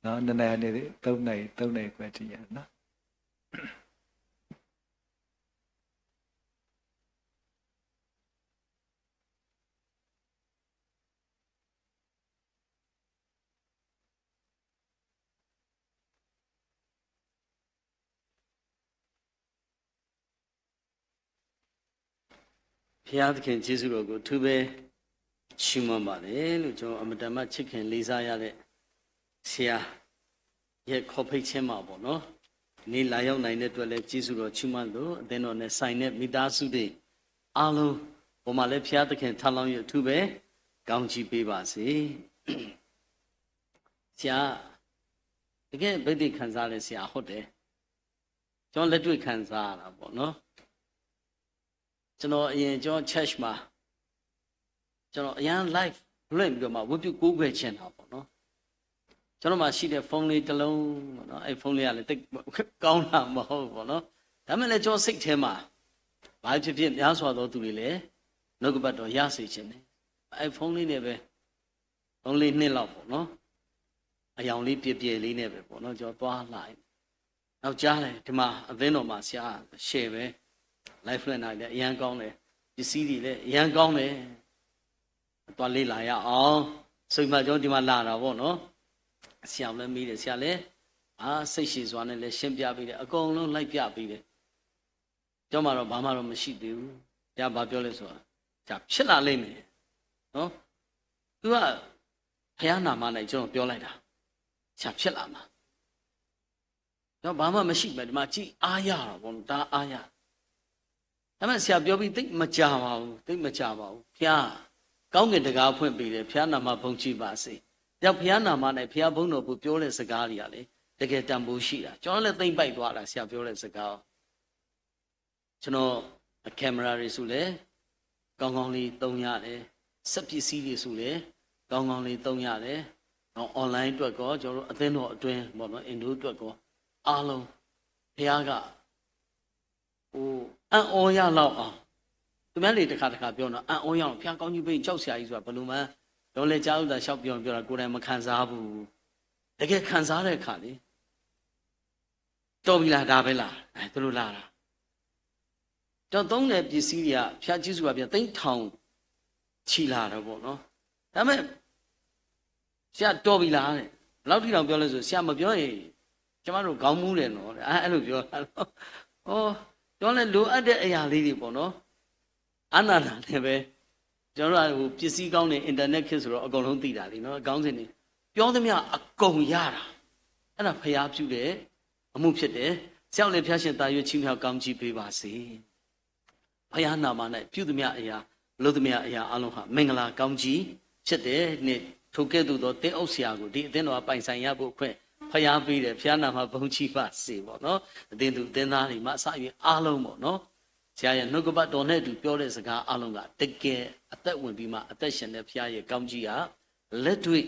နော်။ နှစ်နာရီကနေသုံးနာရီ သုံးနာရီခွဲအထိရတယ်နော်။ ဘုရားသခင်ကျေးဇူးတော်ကိုအထူးပဲချီးမွမ်းပါတယ်လို့ ကျွန်တော်အမတန်မှချစ်ခင်လေးစားရတဲ့ဆရာရဲ့ခေါ်ဖိတ်ခြင်းမှာပေါ့နော်။ ဒီနေ့လာရောက်နိုင်တဲ့အတွက်လည်းကျေးဇူးတော်ချီးမွမ်းသလို အသင်းတော်နဲ့ဆိုင်တဲ့မိသားစုတွေအားလုံးပေါ်မှာလည်းဘုရားသခင်ထပ်လောင်း၍အထူးပဲကောင်းချီးပေးပါစေ။ ဆရာ တကယ့်ဘုန်းကြီးခံစားရတဲ့ဆရာဟုတ်တယ်။ ကျွန်တော်လက်တွေ့ခံစားရတာပေါ့နော်။ ကျွန်တော်အရင်ကျွန်တော် church မှာ ကျွန်တော်အရမ်း life လွှင့်ပြီးတော့မှဝတ်ပြုကိုးကွယ်ချင်တာပေါ့နော်။ ကျွန်တော်မှာရှိတဲ့ဖုန်းလေးတစ်လုံးပေါ့နော်။ အဲ့ဖုန်းလေးကလည်းသိပ်ကောင်းတာမဟုတ်ဘူးပေါ့နော်။ ဒါပေမဲ့လည်းကျွန်တော်စိတ်ထဲမှာ ဘာဖြစ်ဖြစ်များစွာသောသူတွေလည်းနှုတ်ကပတ်တော်ရစေချင်တယ်။ အဲ့ဖုန်းလေးနဲ့ပဲ သုံးလေးနှစ်လောက်ပေါ့နော်။ အရောင်လေးပျော်ပျော်လေးနဲ့ပဲပေါ့နော်။ ကျွန်တော်သွားလာရင် နောက်ကြားတယ် ဒီမှာအသင်းတော်မှာဆရာ share ပဲ live လွှင့်နိုင်တယ် အရမ်းကောင်းတယ်။ ပစ္စည်းတွေလည်းအရမ်းကောင်းတယ်။ သွားလေ့လာရအောင်ဆိုပြီးမှ ကျွန်တော်ဒီမှာလာတာပေါ့နော်။ ဆရာလည်းမေးတယ် ဆရာလည်း အာ စိတ်ရှည်စွာနဲ့လည်းရှင်းပြပေးတယ် အကုန်လုံးလိုက်ပြပေးတယ်။ ကျွန်တော်မှာတော့ဘာမှတော့မရှိသေးဘူး။ ဘုရားဘာပြောလဲဆိုတော့ ဆရာဖြစ်လာလိမ့်မယ်နော်။ သူကဘုရားနာမနဲ့ကျွန်တော်ပြောလိုက်တာ ဆရာဖြစ်လာမှာ။ ကျွန်တော်ဘာမှမရှိပဲဒီမှာကြည့်အားရတာပေါ့နော်။ ဒါအားရ ဒါပေမဲ့ဆရာပြောပြီးသိပ်မကြာပါဘူး။ သိပ်မကြာပါဘူး။ ဘုရားကောင်းကင်တံခါးဖွင့်ပေးတယ်။ ဘုရားနာမဘုန်းကြီးပါစေ။ ဒါကြောင့်ဘုရားနာမနဲ့ဘုရားဘုန်းတော်ကိုပြောတဲ့စကားတွေကလေ တကယ်တန်ဖိုးရှိတာ။ ကျွန်တော်လည်းသိပ်ပိုက်သွားတာ ဆရာပြောတဲ့စကားကို။ ကျွန်တော်အ camera တွေဆိုလည်းကောင်းကောင်းလေးသုံးရတယ်။ စက်ပစ္စည်းတွေဆိုလည်း ကောင်းကောင်းလေးသုံးရတယ်။ ဒီး online အတွက်ကော ကျွန်တော်တို့အသင်းတော်အတွင်းပေါ့နော် အိမ်တို့အတွက်ကော အားလုံး ဘုရားက ဟို အံ့ဩရလောက်အောင် သူများတွေတစ်ခါတစ်ခါပြောနော် အံ့ဩရလောက် ဘုရားကောင်းကြီးပေးရင် ကြောက်စရာကြီးဆိုတာ ဘယ်လိုမှ ပြောလဲကြားလို့သာ လျှောက်ပြောပြောတာ ကိုယ်တိုင်မခံစားဘူး။ တကယ်ခံစားတဲ့အခါလေ တော်ပြီလား ဒါပဲလား အဲ သူတို့လာတာ ကျွန်တော်သုံးတဲ့ပစ္စည်းတွေက ဘုရားကျေးဇူးပါဗျာ သိန်းထောင်ချီလာတယ်ပေါ့နော်။ ဒါပေမဲ့ ဆရာတော်ပြီလားတဲ့ ဘယ်လောက်ထိတောင်ပြောလဲဆို ဆရာမပြောရင် ကျမတို့ခေါင်းမူးတယ်နော်တဲ့ အဲ အဲ့လိုပြောတာနော်။ ဩ ကျွန်တော်လည်းလိုအပ်တဲ့အရာလေးတွေပေါ့နော် အားနာတာနဲ့ပဲ ကျွန်တော်တို့ကဟိုပစ္စည်းကောင်းတွေ internet ခေတ်ဆိုတော့ အကုန်လုံးသိတာလေနော် ခေါင်းစဉ်တွေ ပြောသမျှအကုန်ရတာ အဲ့ဒါဘုရားပြုတဲ့အမှုဖြစ်တယ်။ ဆရာကိုလည်း ဘုရားရှင်သာယာချီးမြှောက်ကောင်းချီးပေးပါစေ။ ဘုရားနာမ၌ပြုသမျှအရာ လုပ်သမျှအရာအားလုံးဟာ မင်္ဂလာကောင်းကြီးဖြစ်တယ်။ နှစ် ထိုကဲ့သို့သောသင်းအုပ်ဆရာကို ဒီအသင်းတော်ကပိုင်ဆိုင်ရဖို့အခွင့် ဘုရားပေးတယ်။ ဘုရားနာမဘုန်းကြီးပါစေပေါ့နော်။ အသင်းသူအသင်းသားတွေမှစ၍အားလုံးပေါ့နော်။ ဆရာရဲ့နှုတ်ကပတ်တော်နဲ့အတူပြောတဲ့စကားအားလုံးက တကယ်အသက်ဝင်ပြီးမှ အသက်ရှင်တဲ့ဘုရားရဲ့ကောင်းကြီးက လက်တွေ့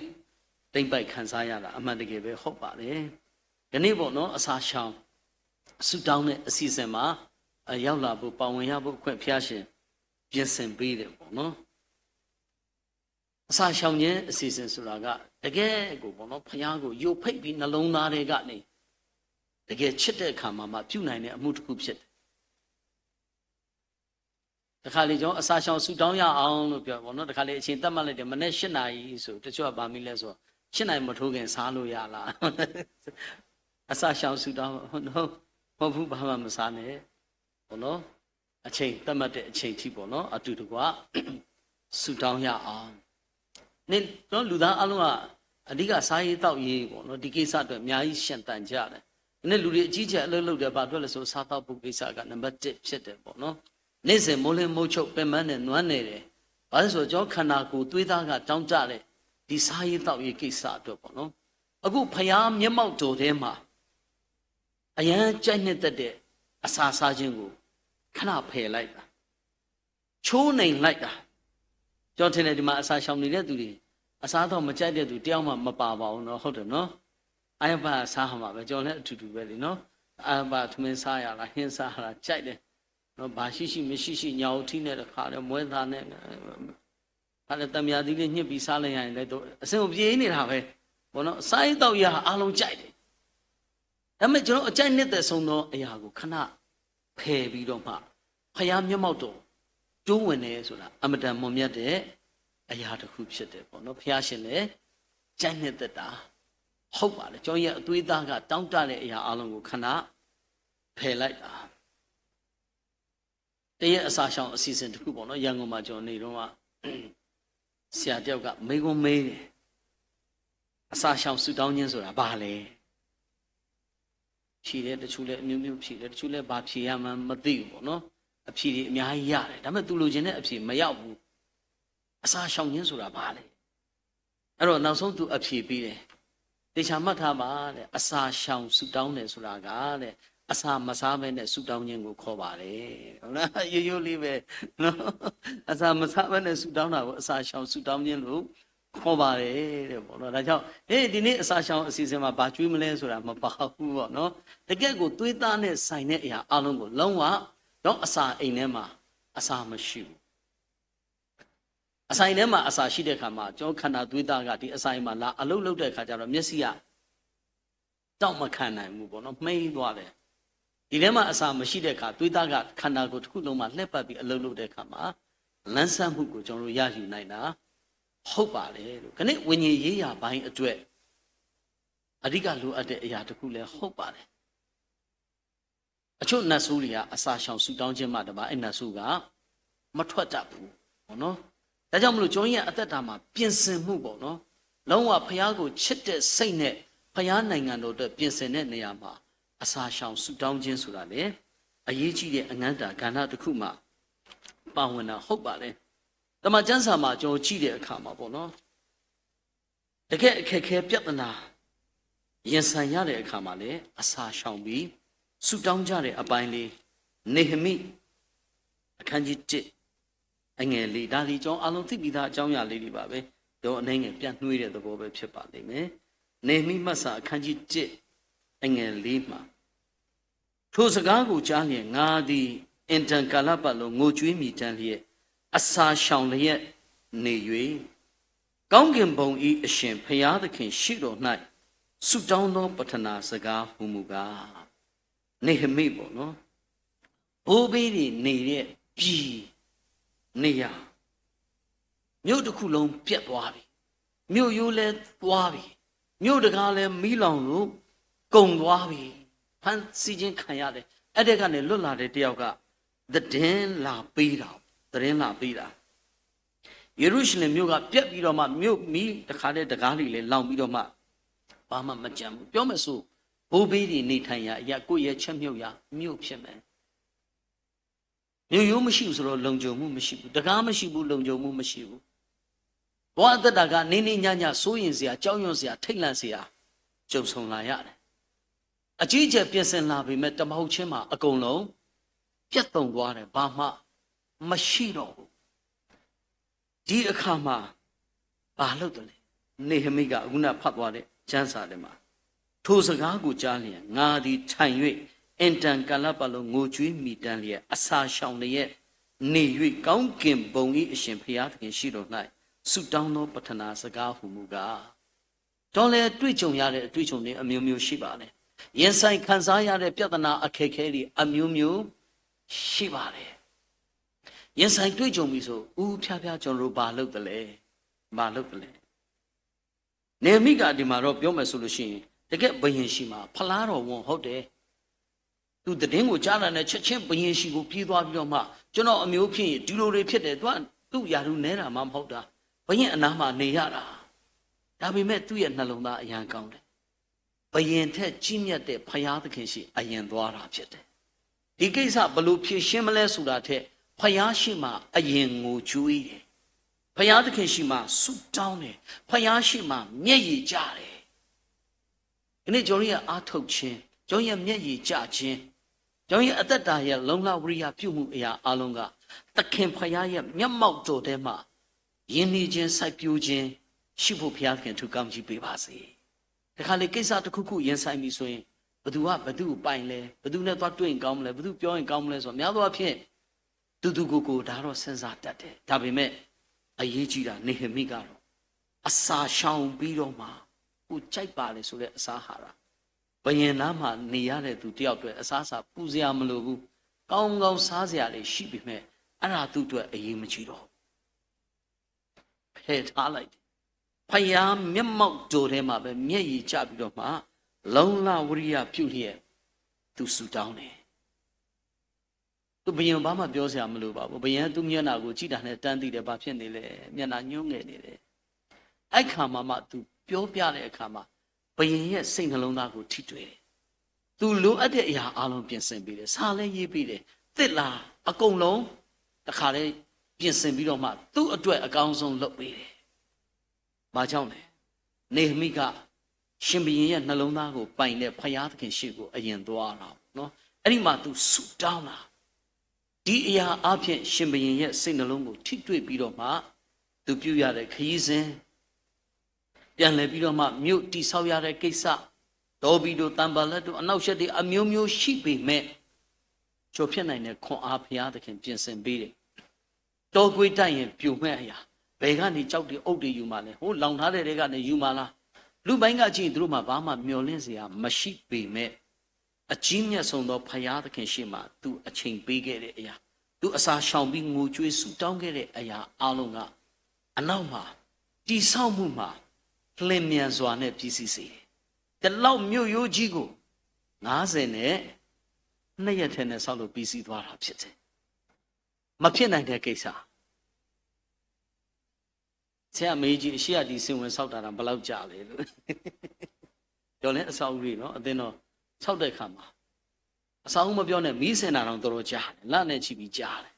သိမ်းပိုက်ခံစားရတာ အမှန်တကယ်ပဲဟုတ်ပါတယ်။ ကနေ့ပေါ့နော် အစာရှောင် ဆုတောင်းတဲ့အစီအစဉ်မှာ အရောက်လာဖို့ ပါဝင်ရဖို့အခွင့် ဘုရားရှင်ပြင်ဆင်ပေးတယ်ပေါ့နော်။ အစာရှောင်ခြင်းအစီအစဉ်ဆိုတာက တကယ်ကိုပေါ့နော် ဘုရားကိုယိုဖိတ်ပြီး နှလုံးသားထဲကနေ တကယ်ချစ်တဲ့အခါမှာမှ ပြုနိုင်တဲ့အမှုတစ်ခုဖြစ်တယ်။ တခါလေ ကျွန်တော် အစာရှောင်ဆုတောင်းရအောင်လို့ပြောပေါ့နော်။ တခါလေ အချိန်သတ်မှတ်လိုက်တယ်။ မနက်ရှစ်နာရီဆို တချို့ကဘာမီးလဲဆို ရှစ်နာရီမထိုးခင်စားလို့ရလား။ အစာရှောင်ဆုတောင်း မဟုတ်ဘူး ဘာမှမစားနဲ့ပေါ့နော်။ အချိန်သတ်မှတ်တဲ့အချိန်ထိပေါ့နော် အတူတကွ ဆုတောင်းရအောင်။ နေ့ ကျွန်တော် လူသားအားလုံးက အဓိက စားရေးသောက်ရေးပေါ့နော် ဒီကိစ္စအတွက် အများကြီးရှင်သန်ကြတယ်။ ဒီနေ့ လူတွေအကြီးအကျယ်အလုပ်လုပ်တယ် ဘာအတွက်လဲဆို စားသောက်ဖို့ကိစ္စက နံပါတ်တစ်ဖြစ်တယ်ပေါ့နော်။ နေ့စဉ် မိုးလင်းမိုးချုပ် ပင်ပန်းတယ် နွမ်းနယ်တယ်။ ဘာလို့လဲဆိုတော့ ကျွန်တော် ခန္ဓာကိုယ်သွေးသားက တောင့်တတဲ့ ဒီစားရေးသောက်ရေးကိစ္စအတွက်ပေါ့နော်။ အခု ဘုရားမျက်မှောက်တော်ထဲမှာ အရမ်းကြိုက်နှစ်သက်တဲ့ အစာစားခြင်းကို ခဏဖယ်လိုက်တာ ချိုးနှိမ်လိုက်တာ။ ကျွန်တော်ထင်တယ် ဒီမှာ အစာရှောင်နေတဲ့သူတွေ အစားအသောက်မကြိုက်တဲ့သူ တယောက်မှမပါပါဘူးနော်။ ဟုတ်တယ်နော်။ အါယပၢ်စားမှာပဲ ကျွန်တော်လည်းအတူတူပဲလေနော်။ အါယပၢ် ထမင်းစားရလား ဟင်းစားရလား ကြိုက်တယ်နော်။ ဘာရှိရှိမရှိရှိ ညောင်ထီးနဲ့တခါတည်း မွဲသားနဲ့ ခါတည်း သံပုရာသီးလေး ညှစ်ပြီးစားလိုက်ရရင်လည်း အဆင်ပြေနေတာပဲပေါ့နော်။ စားရေးသောက်ရေးဟာ အားလုံးကြိုက်တယ်။ ဒါပေမဲ့ ကျွန်တော် အကြိုက်နှစ်သက်ဆုံးသောအရာကို ခဏဖယ်ပြီးတော့မှ ဘုရားမျက်မှောက်တော် တိုးဝင်တယ်ဆိုတာ အင်မတန်မွန်မြတ်တဲ့အရာတစ်ခုဖြစ်တယ်ပေါ့နော်။ ဘုရားရှင်လည်း ကြိုက်နှစ်သက်တာ ဟုတ်ပါတယ်။ ကျွန်တော်ရဲ့အသွေးသားက တောင့်တတဲ့အရာအားလုံးကို ခဏဖယ်လိုက်တာ။ တရက် အစာရှောင်အစီအစဉ်တစ်ခုပေါ့နော်။ ရန်ကုန်မှာ ကျွန်တော်နေတုန်းက ဆရာတစ်ယောက်က မေးခွန်းမေးတယ်။ အစာရှောင်ဆုတောင်းခြင်းဆိုတာ ဘာလဲ။ ဖြေတယ် တချို့လည်း အမျိုးမျိုးဖြေတယ် တချို့လည်း ဘာဖြေရမှန်းမသိဘူးပေါ့နော်။ အဖြေတွေအများကြီးရတယ်။ ဒါပေမဲ့ သူလိုချင်တဲ့အဖြေမရောက်ဘူး။ အစာရှောင်ခြင်းဆိုတာ ဘာလဲ။ အဲ့တော့ နောက်ဆုံး သူအဖြေပေးတယ်။ သေချာမှတ်ထားပါတဲ့ အစာရှောင်ဆုတောင်းတယ်ဆိုတာကတဲ့ အစာမစားဘဲနဲ့ ဆုတောင်းခြင်းကို ခေါ်ပါတယ်။ ဟုတ်လား။ ရိုးရိုးလေးပဲနော်။ အစာမစားဘဲနဲ့ ဆုတောင်းတာကို အစာရှောင်ဆုတောင်းခြင်းလို့ ခေါ်ပါတယ်တဲ့ပေါ့နော်။ ဒါကြောင့် ဟေး ဒီနေ့ အစာရှောင်အစီအစဉ်မှာ ဘာကျွေးမလဲဆိုတာ မပါဘူးပေါ့နော်။ တကယ့်ကို သွေးသားနဲ့ဆိုင်တဲ့အရာအားလုံးကို လုံးဝ တော့ အစာအိမ်ထဲမှာ အစာမရှိဘူး။ အစာအိမ်ထဲမှာ အစာရှိတဲ့အခါမှာ ကျွန်တော် ခန္ဓာသွေးသားက ဒီအစာအိမ်မှာ လာအလုပ်လုပ်တဲ့အခါကျတော့ မျက်စိက တောင့်မခံနိုင်ဘူးပေါ့နော်။ မှိန်းသွားတယ်။ ဒီထဲမှာ အစာမရှိတဲ့အခါ သွေးသားက ခန္ဓာကိုယ်တစ်ခုလုံးမှာ လှည့်ပတ်ပြီး အလုပ်လုပ်တဲ့အခါမှာ လန်းဆန်းမှုကို ကျွန်တော်တို့ ရယူနိုင်တာ ဟုတ်ပါတယ်လို့။ ကနေ့ ဝိညာဉ်ရေးရာပိုင်းအတွက် အဓိကလိုအပ်တဲ့အရာတစ်ခုလည်း ဟုတ်ပါတယ်။ အချို့နတ်ဆိုးတွေက အစာရှောင်ဆုတောင်းခြင်းမှတစ်ပါး အဲ့နတ်ဆိုးက မထွက်တတ်ဘူးပေါ့နော်။ ဒါကြောင့်မလို့ ကျွန်တော်ရဲ့အသက်တာမှာ ပြင်ဆင်မှုပေါ့နော်။ လုံးဝ ဘုရားကိုချစ်တဲ့စိတ်နဲ့ ဘုရားနိုင်ငံတော်အတွက် ပြင်ဆင်တဲ့နေရာမှာ အစာရှောင်ဆုတောင်းခြင်းဆိုတာလည်း အရေးကြီးတဲ့ အခန်းကဏ္ဍတစ်ခုမှာ ပါဝင်တာ ဟုတ်ပါတယ်။ တမန်ကျမ်းစာမှာ ကျွန်တော်ကြည့်တဲ့အခါမှာပေါ့နော်။ တကယ့်အခက်အခဲပြဿနာ ရင်ဆိုင်ရတဲ့အခါမှာလည်း အစာရှောင်ပြီး ဆုတောင်းကြတဲ့အပိုင်းလေး နေဟမိ အခန်းကြီးတစ် အငယ်လေး ဒါလေး ကျွန်တော်အားလုံးသိပြီးသား အကြောင်းအရာလေးတွေပါပဲ။ ဒီးအနည်းငယ်ပြနွှဲတဲ့သဘောပဲဖြစ်ပါလိမ့်မယ်။ နေဟမိမတ်စာအခန်းကြီးတစ် အငယ်လေးမှာ ထိုစကားကိုကြားလျှင် ငါသည် အင်တန်ကာလပတ်လုံး ငိုကြွေးမြည်တမ်းလျက် အစာရှောင်လျက်နေ၍ ကောင်းကင်ဘုံ၏အရှင်ဘုရားသခင်ရှေ့တော်၌ ဆုတောင်းသောပတ္ထနာစကားဟူမူကား နေဟမိပေါ့နော်။ ဘိုးဘေးတွေနေတဲ့ပြည်နေရာ မြို့တစ်ခုလုံးပျက်သွားပြီ။ မြို့ရိုးလည်းသွားပြီ။ မြို့တံခါးလည်းမီးလောင်လို့ကုန်သွားပြီ။ ဖမ်းဆီးခြင်းခံရတယ်။ အဲ့ဒီကနေလွတ်လာတဲ့တယောက်က သတင်းလာပေးတာ သတင်းလာပေးတာ ယေရုရှလင်မြို့ကပျက်ပြီးတော့မှ မြို့မီးတခါတည်း တံခါးတွေလည်းလောင်ပြီးတော့မှ ဘာမှမကျန်ဘူး။ ပြောမယ်ဆို ဘိုးဘေးတွေနေထိုင်ရာအရပ် ကိုယ့်ရဲ့ချက်မြုပ်ရာမြို့ဖြစ်မယ်။ မြို့ရိုးမရှိဘူးဆိုတော့ လုံခြုံမှုမရှိဘူး။ တံခါးမရှိဘူး၊ လုံခြုံမှုမရှိဘူး။ ဘဝအသက်တာက နေ့နေ့ညည စိုးရိမ်စရာ၊ ကြောက်ရွံ့စရာ၊ ထိတ်လန့်စရာ ကြုံဆုံလာရတယ်။ အကြီးအကျယ်ပြင်ဆင်လာပေမဲ့ တမဟုတ်ချင်းမှာ အကုန်လုံးပြတ်သုံးသွားတယ်။ ဘာမှမရှိတော့ဘူး။ ဒီအခါမှာ ဘာလုပ်သလဲ။ နေဟမိက အခုနဖတ်သွားတဲ့ကျမ်းစာထဲမှာ ထိုစကားကိုကြားလျှင် ငါသည်ထိုင်၍ အင်တန်ကာလပတ်လုံး ငိုကြွေးမြည်တမ်းလျက် အစာရှောင်လျက်နေ၍ ကောင်းကင်ဘုံ၏အရှင်ဘုရားသခင်ရှေ့တော်၌ ဆုတောင်းသောပတ္ထနာစကားဟူမူကား တောလဲတွေ့ကြုံရတဲ့အတွေ့အကြုံတွေအမျိုးမျိုးရှိပါတယ်။ ရင်ဆိုင်ခံစားရတဲ့ပြဿနာအခက်အခဲတွေအမျိုးမျိုးရှိပါတယ်။ ရင်ဆိုင်တွေ့ကြုံပြီဆို ဦးဖျားဖျားကျွန်တော်တို့ဘာလုပ်သလဲ။ ဘာလုပ်သလဲ။ နေမိကအဒီမှာတော့ပြောမယ်ဆိုလို့ရှိရင် တကယ့်ဘုရင်ရှိမှာ ဖလားတော်ဝန်ဟုတ်တယ်။ သူသတင်းကိုကြားတာနဲ့ချက်ချင်းဘုရင်ရှိကိုပြေးသွားပြီးတော့မှ ကျွန်တော်အမျိုးဖြစ်ရင်ဒီလိုတွေဖြစ်တယ်။ သူကသူ့ရာထူးနဲတာမှမဟုတ်တာ။ ဘုရင်အနားမှာနေရတာ။ ဒါပေမဲ့သူ့ရဲ့နှလုံးသားအရမ်းကောင်းတယ်။ ဘုရင်ထက်ကြီးမြတ်တဲ့ဘုရားသခင်ရှိအရင်သွားတာဖြစ်တယ်။ ဒီကိစ္စဘယ်လိုဖြေရှင်းမလဲဆိုတာထက် ဘုရားရှိမှအရင်ငိုကြွေးတယ်။ ဘုရားသခင်ရှိမှဆုတောင်းတယ်။ ဘုရားရှိမှမျက်ရည်ကျတယ်။ ဒီနေ့ကျွန်တော်ရဲ့အားထုတ်ခြင်း၊ ကျွန်တော်ရဲ့မျက်ရည်ကျခြင်း၊ ကျွန်တော်ရဲ့အသက်တာရဲ့လုံလဝိရိယပြုမှုအရာအားလုံးက သခင်ဘုရားရဲ့မျက်မှောက်တော်ထဲမှာ ရင်းနှီးခြင်း၊ စိုက်ပျိုးခြင်းရှိဖို့ဘုရားသခင်ထူကောင်းကြီးပေးပါစေ။ တခါလေကိစ္စတစ်ခုခုရင်ဆိုင်ပြီဆိုရင် ဘယ်သူကဘယ်သူ့ကိုပိုင်လဲ၊ ဘယ်သူနဲ့သွားတွေ့ရင်ကောင်းမလဲ၊ ဘယ်သူပြောရင်ကောင်းမလဲဆိုတော့ များသောအားဖြင့် သူသူကိုယ်ကိုယ်ဒါတော့စဉ်းစားတတ်တယ်။ ဒါပေမဲ့ အရေးကြီးတာ နေဟမိကတော့ အစာရှောင်ပြီးတော့မှ ကိုယ်ကြိုက်ပါလေဆိုတဲ့အစာအာဟာရ ဘုရင်နားမှာနေရတဲ့သူတစ်ယောက်အတွက် အစားအစာပူစရာမလိုဘူး။ ကောင်းကောင်းစားစရာတွေရှိပေမဲ့ အဲ့ဒါသူ့အတွက်အရေးမကြီးတော့ဘူး။ ဖယ်ထားလိုက်တယ်။ ဘုရားမျက်မှောက်တော်ထဲမှာပဲမျက်ရည်ကျပြီးတော့မှ လုံလဝိရိယပြုလျက် သူဆုတောင်းတယ်။ သူဘုရင်ကိုဘာမှပြောစရာမလိုပါဘူး။ ဘုရင်ကသူ့မျက်နှာကိုကြည့်တာနဲ့တန်းသိတယ်။ ဘာဖြစ်နေလဲ။ မျက်နှာညှိုးငယ်နေတယ်။ အဲ့ခါမှာမှသူပြောပြတဲ့အခါမှာ ဘုရင်ရဲ့စိတ်နှလုံးသားကိုထိတွေ့တယ်။ သူလိုအပ်တဲ့အရာအားလုံးပြင်ဆင်ပေးတယ်။ စာလည်းရေးပေးတယ်။ သစ်လာအကုန်လုံးတခါတည်းပြင်ဆင်ပြီးတော့မှ သူ့အတွက်အကောင်းဆုံးလုပ်ပေးတယ်။ ဘာကြောင့်လဲ။ နေဟမိက ရှင်ဘုရင်ရဲ့နှလုံးသားကိုပိုင်တဲ့ဘုရားသခင်ရှေ့ကိုအရင်သွားတာပေါ့နော်။ အဲ့ဒီမှာသူဆုတောင်းတာ။ ဒီအရာအားဖြင့်ရှင်ဘုရင်ရဲ့စိတ်နှလုံးကိုထိတွေ့ပြီးတော့မှ သူပြုရတဲ့ခရီးစဉ် ပြန်လည်ပြီးတော့မှမြို့တည်ဆောက်ရတဲ့ကိစ္စ တောဘီတို့သံပလတ်တို့အနောက်ရှက်တွေအမျိုးမျိုးရှိပေမဲ့ကျော်ဖြစ်နိုင်တဲ့ခွန်အားဘုရားသခင်ပြင်ဆင်ပေးတယ်။ တောကွေးတိုက်ရင်ပြိုမဲ့အရာ ဘယ်ကနေကျောက်တွေအုတ်တွေယူမှာလဲ။ ဟိုလောင်ထားတဲ့တဲကနေယူမှာလား။ လူပိုင်းကကြည့်ရင်သူတို့မှာဘာမှမျှော်လင့်စရာမရှိပေမဲ့အကြီးမြတ်ဆုံးသောဘုရားသခင်ရှေ့မှာသူအချိန်ပေးခဲ့တဲ့အရာ သူအစာရှောင်ပြီးငိုကြွေးဆုတောင်းခဲ့တဲ့အရာအားလုံးကအနောက်မှာတည်ဆောက်မှုမှာလျင်မြန်စွာနဲ့ပြီးစီးစေတယ်။ ဒီလောက်မြို့ရိုးကြီးကိုငါးဆယ်နဲ့နှစ်ရက်ထဲနဲ့ဆောက်လုပ်ပြီးစီးသွားတာဖြစ်တယ်။ မဖြစ်နိုင်တဲ့ကိစ္စဆရာမေးကြည့်အရှိရတီစင်ဝင်ဆောက်တာတော့ဘယ်လောက်ကြာလဲလို့ပြောလဲအစာအုပ်တွေနော်အသင်းတော်ဆောက်တဲ့အခါမှာအစာအုပ်မပြောနဲ့မီးစင်တာတော့တော်တော်ကြာတယ်လနဲ့ချီပြီးကြာတယ်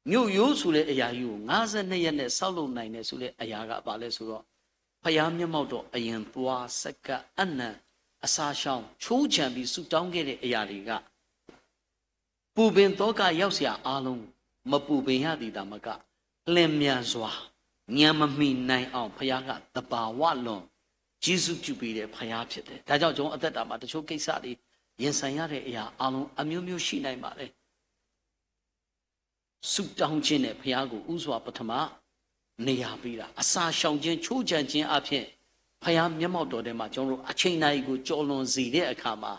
မြို့ရိုးဆိုတဲ့အရာကြီးကိုငါးဆယ်နှစ်ရက်နဲ့ဆောက်လုပ်နိုင်တယ်ဆိုတဲ့အရာကဘာလဲဆိုတော့ဖယားမျက်မှောက်တော်အရင်သွားစက္ကပ်အနံအစာရှောင်ချိုးချံပြီးဆူတောင်းခဲ့တဲ့အရာတွေကပူပင်သောကရောက်စရာအားလုံးမပူပင်ရသည်သာမကလျင်မြန်စွာ ညံမမှီနိုင်အောင် ဘုရားက သဘာဝလွန် ကျေးဇူးပြုပေးတဲ့ ဘုရားဖြစ်တယ်။ ဒါကြောင့် ကျွန်တော်အသက်တာမှာ တချို့ကိစ္စတွေ ရင်ဆိုင်ရတဲ့အရာ အားလုံး အမျိုးမျိုးရှိနိုင်ပါတယ်။ ဆုတောင်းခြင်းနဲ့ ဘုရားကို ဦးစွာပထမ နေရာပေးတာ၊ အစာရှောင်ခြင်း၊ ခြိုးခြံခြင်းအားဖြင့် ဘုရားမျက်မှောက်တော်ထဲမှာ ကျွန်တော်တို့ အချိန်နာရီကို ကျော်လွန်စေတဲ့အခါမှာ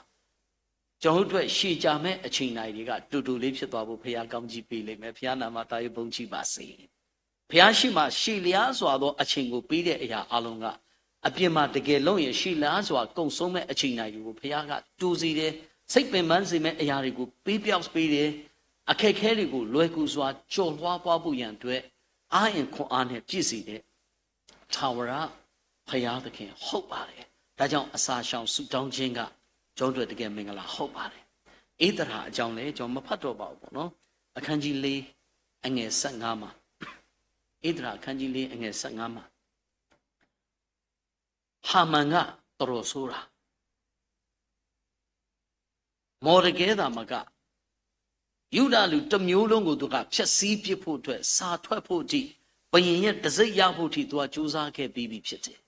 ကျွန်တော်တို့အတွက် ရှည်ကြာမဲ့အချိန်နာရီတွေက တိုတိုလေးဖြစ်သွားဖို့ ဘုရားကောင်းကြီးပေးလိမ့်မယ်။ ဘုရားနာမ သာယာဘုန်းကြီးပါစေ။ ဘုရားရှေ့မှာ ရှည်လျားစွာသောအချိန်ကိုပေးတဲ့အရာအားလုံးက အပြင်မှာတကယ်လုပ်ရင် ရှည်လျားစွာကုန်ဆုံးမဲ့အချိန်နာရီကို ဘုရားကတိုစေတယ်။ စိတ်ပင်ပန်းစေမဲ့အရာတွေကို ပေးပျောက်ပေးတယ်။ အခက်အခဲတွေကို လွယ်ကူစွာကျော်လွှားသွားဖို့ရန်အတွက် အားအင်ခွန်အားနဲ့ပြည့်စေတဲ့ ထာဝရဘုရားသခင်ဟုတ်ပါတယ်။ ဒါကြောင့် အစာရှောင်ဆုတောင်းခြင်းက ကျွန်တော်တို့အတွက် တကယ်မင်္ဂလာဟုတ်ပါတယ်။ ဧသရာအကြောင်းလည်း ကျွန်တော်မဖတ်တော့ပါဘူးပေါ့နော်။ အခန်းကြီးလေး အငယ်ဆယ့်ငါးမှာ၊ ဧသရာအခန်းကြီးလေး အငယ်ဆယ့်ငါးမှာ ဟာမန်က တရိာ်ဆိုးတာ၊ မော်ဒကဲသာမက ယူဒလူတစ်မျိုးလုံးကို သူကဖျက်ဆီးပစ်ဖို့အတွက် စာထွက်ဖို့အထိ၊ ဘုရင်ရဲ့တံဆိပ်ရဖို့အထိ သူကကြိုးစားခဲ့ပြီးပြီဖြစ်တယ်။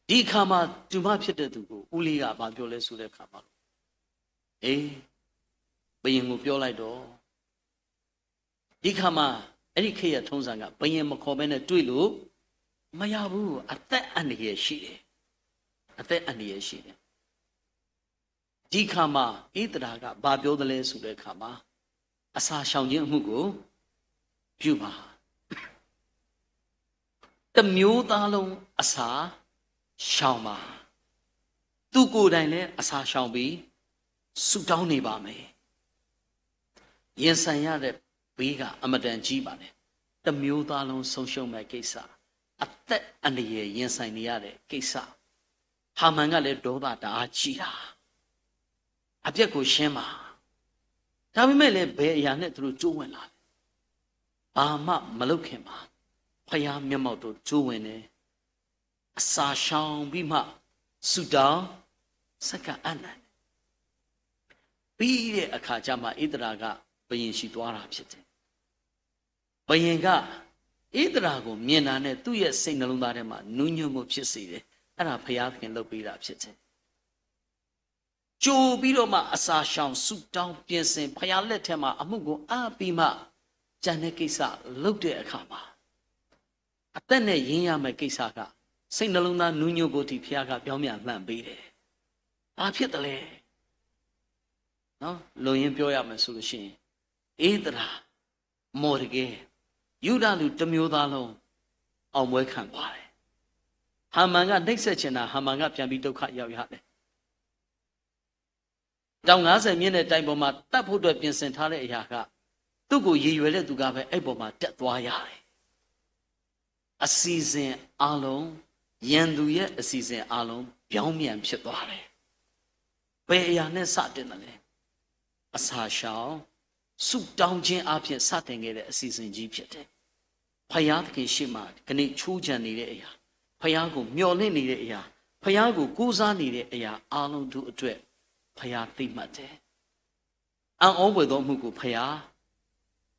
ဒီအခါမှာ တူမဖြစ်တဲ့သူကို ဦးလေးက ဘာပြောလဲဆိုတဲ့အခါမှာ၊ အေး၊ ဘုရင်ကိုပြောလိုက်တော့၊ ဒီအခါမှာ အဲ့ဒီခေတ်ရဲ့ထုံးစံက ဘုရင်မခေါ်ဘဲနဲ့တွေ့လို့မရဘူး။ အသက်အန္တရာယ်ရှိတယ်။ အသက်အန္တရာယ်ရှိတယ်။ ဒီအခါမှာ ဧသရာက ဘာပြောသလဲဆိုတဲ့အခါမှာ၊ အစာရှောင်ခြင်းအမှုကို ပြုပါ။ တစ်မျိုးသားလုံး အစာရှောင်ပါ။ သူကိုယ်တိုင်လည်း အစာရှောင်ပြီး ဆုတောင်းနေပါမယ်။ ရင်ဆိုင်ရတဲ့ ပေးကအမတန်ကြီးပါတယ်။ တစ်မျိုးသားလုံးဆုံးရှုံးမဲ့ကိစ္စ၊ အသက်အန္တရာယ်ရင်ဆိုင်နေရတဲ့ကိစ္စ။ ဟာမန်ကလည်း ဒေါသတအားကြီးတာ၊ အပြစ်ကိုရှင်းပါ။ ဒါပေမဲ့လည်း ဘယ်အရာနဲ့ သူတို့ကြိုးဝင်လာလဲ။ ဘာမှမလုပ်ခင်မှာ ဘုရားမျက်မှောက်သို့ကြိုးဝင်တယ်။ အစာရှောင်ပြီးမှ ဆုတောင်း၊ ဆက်ကပ်အပ်နိုင်တယ်။ ပြီးတဲ့အခါကျမှ ဧသရာက ဘုရင်ဆီသွားတာဖြစ်တယ်။ ဘုရင်က ဧသရာကိုမြင်တာနဲ့ သူ့ရဲ့စိတ်နှလုံးသားထဲမှာ နူးညွတ်မှုဖြစ်စေတယ်။ အဲ့ဒါ ဘုရားသခင်လုပ်ပေးတာဖြစ်တယ်။ ကြိုပြီးတော့မှ အစာရှောင်ဆုတောင်းပြင်ဆင်၊ ဘုရားလက်ထဲမှာ အမှုကိုအပ်ပြီးမှ ကျန်တဲ့ကိစ္စလုပ်တဲ့အခါမှာ အသက်နဲ့ရင်းရမယ့်ကိစ္စက စိတ်နှလုံးသားနူးညွတ်ဖို့အထိ ဘုရားက ပြောင်းပြန်လှန်ပေးတယ်။ ဘာဖြစ်သလဲ။ နော်၊ လွန်ရင်းပြောရမယ်ဆိုလို့ရှိရင် ဧသရာ၊ မော်ဒကဲ၊ ယူဒလူတစ်မျိုးသားလုံး အောင်ပွဲခံသွားတယ်။ ဟာမန်ကနှိပ်စက်ချင်တာ၊ ဟာမန်ကပြန်ပြီးဒုက္ခရောက်ရတယ်။ တောင်ငါးဆယ်မြင်းနဲ့တိုင်ပေါ်မှာ တပ်ဖို့အတွက်ပြင်ဆင်ထားတဲ့အရာက သူ့ကိုရည်ရွယ်တဲ့သူကပဲ အဲ့ပေါ်မှာတက်သွားရတယ်။ အစီအစဉ်အားလုံး၊ ရန်သူရဲ့အစီအစဉ်အားလုံး ပြောင်းပြန်ဖြစ်သွားတယ်။ ဘယ်အရာနဲ့စတင်သလဲ။ အစာရှောင် ဆုတောင်းခြင်းအားဖြင့် စတင်ခဲ့တဲ့အစီအစဉ်ကြီးဖြစ်တယ်။ ဘုရားသခင်ရှေ့မှာ ကနေ့ခြိုးခြံနေတဲ့အရာ၊ ဘုရားကိုမျှော်လင့်နေတဲ့အရာ၊ ဘုရားကိုကိုးစားနေတဲ့အရာအားလုံးတို့အတွက် ဘုရားသိမှတ်တယ်။ အံ့ဩဖွယ်သောအမှုကို ဘုရား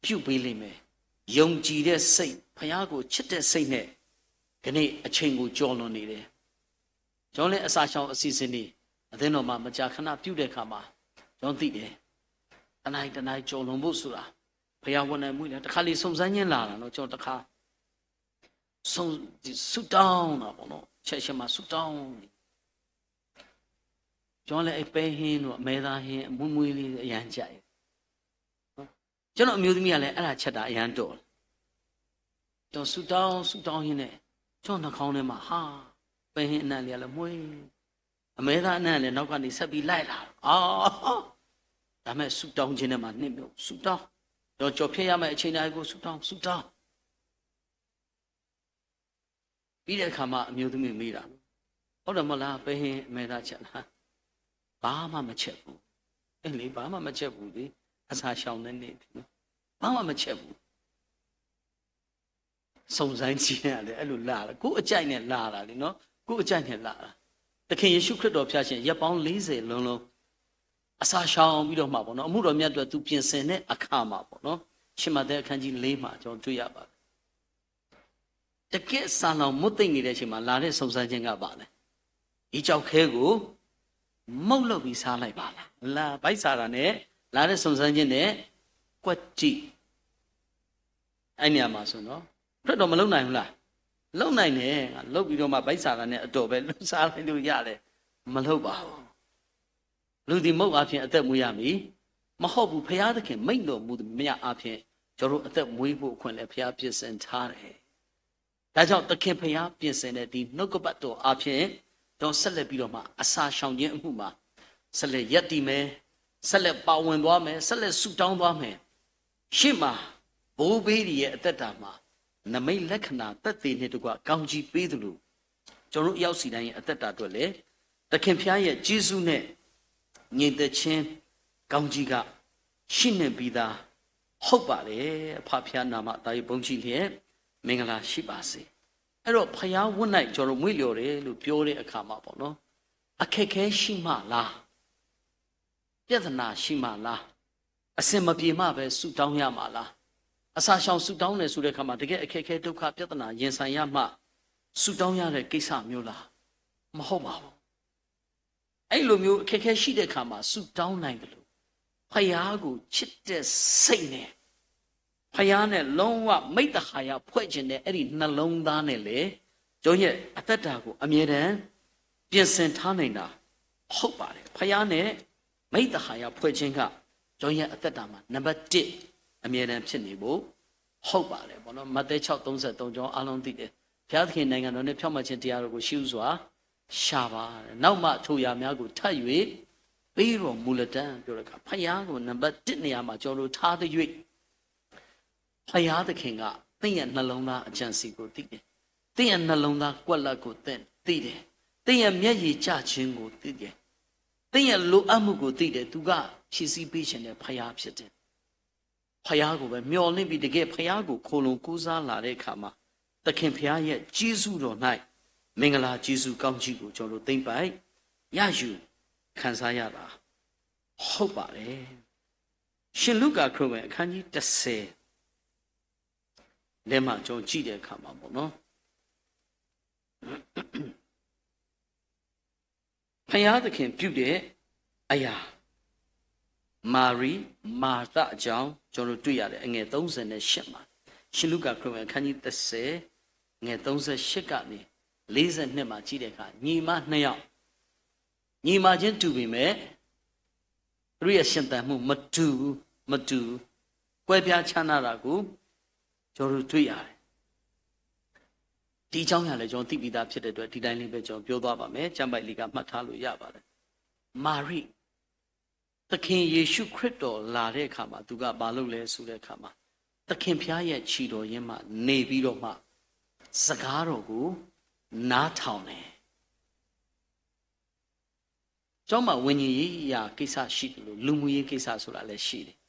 ပြုပေးလိမ့်မယ်။ ယုံကြည်တဲ့စိတ်၊ ဘုရားကိုချစ်တဲ့စိတ်နဲ့ ကနေ့အချိန်ကိုကျော်လွန်နေတယ်။ ကျွန်တော်လည်း အစာရှောင်အစီအစဉ်တွေ အသင်းတော်မှာ မကြာခဏပြုတဲ့အခါမှာ ကျွန်တော်သိတယ်။ တစ်နာရီ၊ တစ်နာရီကျော်လွန်ဖို့ဆိုတာ ဘုရားဝန်နဲ့မွေးတယ်။ တစ်ခါလေ စုံစမ်းခြင်းလာတာနော်။ ကျွန်တော်တစ်ခါ ဆုတောင်းတာပေါ့နော်။ ချက်ချင်းမှာ ဆုတောင်းနေ။ ကျွန်တော်လည်း အဲ့ပဲဟင်းတို့ အမဲသားဟင်း အမွေးမွေးလေး အရမ်းကြိုက်တယ်။ ကျွန်တော်အမျိုးသမီးကလည်း အဲ့ဒါချက်တာ အရမ်းတော်တယ်။ ကျွန်တော် ဆုတောင်း ဆုတောင်းရင်းနဲ့ ကျွန်တော်နှာခေါင်းထဲမှာ ဟာ၊ ပဲဟင်းအနံ့လေးကလည်း မွေး၊ အမဲသားအနံ့ကလည်း နောက်ကနေ ဆက်ပြီးလိုက်လာတယ်။ အာ၊ ဒါပေမဲ့ ဆုတောင်းခြင်းထဲမှာ နှစ်မျိုး ဆုတောင်း၊ ကျွန်တော် ကျော်ဖြတ်ရမယ့် အချိန်တိုင်းကို ဆုတောင်း ဆုတောင်း။ ပြီးတဲ့အခါမှာ အမျိုးသမီးမေးတာနော်။ ဟုတ်တယ်မဟုတ်လား။ ပဲဟင်းအမဲသားချက်လား။ ဘာမှမချက်ဘူး။ အဲ့လေ ဘာမှမချက်ဘူးလေ။ အစာရှောင်တဲ့နေ့လေနော်။ ဘာမှမချက်ဘူး။ စုံစမ်းကြည့်ရတယ် အဲ့လိုလာတာ။ ကိုယ့်အကြိုက်နဲ့လာတာလေနော်။ ကိုယ့်အကြိုက်နဲ့လာတာ။ သခင်ယေရှုခရစ်တော်ဘုရားရှင် ရက်ပေါင်းလေးဆယ်လုံးလုံး အစာရှောင်ပြီးတော့မှပေါ့နော်။ အမှုတော်မြတ်အတွက်သူပြင်ဆင်တဲ့အခါမှာပေါ့နော်။ ရှင်မဿဲအခန်းကြီးလေးမှာ ကျွန်တော်တွေ့ရပါတယ်။ တကယ့် ဆာလောင် မွတ်သိပ်နေတဲ့အချိန်မှာ လာတဲ့စုံစမ်းခြင်းက ဘာလဲ? ဒီကျောက်ခဲကို မုန့်လုပ်ပြီးစားလိုက်ပါလား။ လာ၊ ဗိုက်ဆာတာနဲ့ လာတဲ့စုံစမ်းခြင်းနဲ့ ကွက်တိ။ အဲ့နေရာမှာဆိုတော့ ခရစ်တော်မလုပ်နိုင်ဘူးလား? လုပ်နိုင်တယ်။ လုပ်ပြီးတော့မှ ဗိုက်ဆာတာနဲ့ အတော်ပဲ လုပ်စားလိုက်လို့ရတယ်။ မလုပ်ပါဘူး။ လူသည်မုန့်အားဖြင့် အသက်မွေးရမည်။ မဟုတ်ဘူး။ ဘုရားသခင် မိန့်တော်မူသမျှအားဖြင့် ကျွန်တော်တို့ အသက်မွေးဖို့အခွင့်လည်း ဘုရားပြင်ဆင်ထားတယ်။ ဒါကြောင့် သခင်ဘုရား ပြင်ဆင်တဲ့ ဒီနှုတ်ကပတ်တော်အားဖြင့် ကျွန်တော် ဆက်လက်ပြီးတော့မှ အစာရှောင်ခြင်းအမှုမှာ ဆက်လက်ရပ်တည်မယ်။ ဆက်လက်ပါဝင်သွားမယ်။ ဆက်လက်ဆုတောင်းသွားမယ်။ ရှေ့မှာ ဘိုးဘေးတွေရဲ့ အသက်တာမှာ နိမိတ်လက္ခဏာသက်သေနဲ့တကွ ကောင်းကြီးပေးသလို ကျွန်တော်တို့ အယောက်စီတိုင်းရဲ့ အသက်တာအတွက်လည်း သခင်ဘုရားရဲ့ ကျေးဇူးနဲ့ ငြိမ်သက်ခြင်း ကောင်းကြီးက ရှိနှင့်ပြီးသား ဟုတ်ပါတယ်။ အဖဖခင်နာမ သာယာဘုန်းကြီးလျက် မင်္ဂလာရှိပါစေ။ အဲ့တော့ ဘုရားဝတ်၌ ကျွန်တော် မွေ့လျော်တယ်လို့ ပြောတဲ့အခါမှာပေါ့နော်။ အခက်အခဲရှိမှလား။ ပြဿနာရှိမှလား။ အဆင်မပြေမှပဲ ဆုတောင်းရမှာလား။ အစာရှောင်ဆုတောင်းတယ်ဆိုတဲ့အခါမှာ တကယ့်အခက်အခဲ ဒုက္ခ ပြဿနာ ရင်ဆိုင်ရမှ ဆုတောင်းရတဲ့ကိစ္စမျိုးလား။ မဟုတ်ပါဘူး။ အဲ့လိုမျိုးအခက်အခဲရှိတဲ့အခါမှာ ဆုတောင်းနိုင်သလို ဘုရားကိုချစ်တဲ့စိတ်နဲ့ ဘုရားနဲ့လုံးဝမိတ်သဟာယဖွဲ့ချင်တဲ့ အဲ့ဒီနှလုံးသားနဲ့လည်း ကျွန်တော်ရဲ့အသက်တာကို အမြဲတမ်းပြင်ဆင်ထားနိုင်တာ ဟုတ်ပါတယ်။ ဘုရားနဲ့မိတ်သဟာယဖွဲ့ခြင်းက ကျွန်တော်ရဲ့အသက်တာမှာ နံပါတ်တစ် အမြဲတမ်းဖြစ်နေဖို့ ဟုတ်ပါတယ်ပေါ့နော်။ မဿဲ ခြောက် သုံးဆယ့်သုံး ကျွန်တော်အားလုံးသိတယ်။ ဘုရားသခင်နိုင်ငံတော်နဲ့ ဖြောင့်မတ်ခြင်းတရားတော်ကို ရှေးဦးစွာ ရှာပါ။ နောက်မှ ထိုအရာများကို ထပ်၍ ပေးတော်မူလတံ့ ပြောတဲ့အခါ ဘုရားကို နံပါတ်တစ်နေရာမှာ ကျွန်တော်တို့ ထားသရွေ့ ဘုရားသခင်က သင့်ရဲ့နှလုံးသားအကြံအစည်ကို သိတယ်။ သင့်ရဲ့နှလုံးသားကွက်လပ်ကို သင်သိတယ်။ သင့်ရဲ့မျက်ရည်ကျခြင်းကို သိတယ်။ သင့်ရဲ့လိုအပ်မှုကို သိတယ်။ သူက ဖြည့်ဆည်းပေးခြင်းတဲ့ ဘုရားဖြစ်တယ်။ ဘုရားကိုပဲမျှော်လင့်ပြီး တကယ်ဘုရားကို ခိုလှုံကိုးစားလာတဲ့အခါမှာ သခင်ဘုရားရဲ့ကျေးဇူးတော်၌ မင်္ဂလာကျေးဇူးကောင်းကြီးကို ကျွန်တော်တို့ သိမ်းပိုက်ရယူခံစားရတာ ဟုတ်ပါတယ်။ ရှင်လုကာခရစ်ဝင် အခန်းကြီးတစ်ဆယ်ထဲမှာ ကျွန်တော်ကြည့်တဲ့အခါမှာပေါ့နော်။ ဘုရားသခင်ပြုတဲ့အရာ မာရိ၊ မာသအကြောင်း ကျွန်တော်တို့တွေ့ရတယ်။ အငယ်သုံးဆယ့်ရှစ်မှာ ရှင်လုကာခရစ်ဝင် အခန်းကြီးတစ်ဆယ် ငယ်သုံးဆယ့်ရှစ်ကနေ လေးဆယ့်နှစ်မှာ ကြည့်တဲ့အခါ ညီမနှစ်ယောက် ညီမချင်းတူပေမဲ့ သူတို့ရဲ့ရှင်သန်မှုမတူဘူး၊ မတူဘူး။ ကွဲပြားခြားနားတာကို ကျွန်တော်တို့တွေ့ရတယ်။ ဒီအကြောင်းအရာလည်း ကျွန်တော်သိပြီးသားဖြစ်တဲ့အတွက် ဒီတိုင်းလေးပဲ ကျွန်တော်ပြောသွားပါမယ်။ ကျမ်းပိုဒ်လေးက မှတ်ထားလို့ရပါတယ်။ မာရိ၊ သခင်ယေရှုခရစ်တော်လာတဲ့အခါမှာ သူကဘာလုပ်လဲဆိုတဲ့အခါမှာ သခင်ဘုရားရဲ့ခြေတော်ရင်းမှာ နေပြီးတော့မှ စကားတော်ကို နားထောင်တယ်။ ကျောင်းမှာ ဝိညာဉ်ရေးရာကိစ္စရှိသလို လူမှုရေးကိစ္စဆိုတာလည်းရှိတယ်။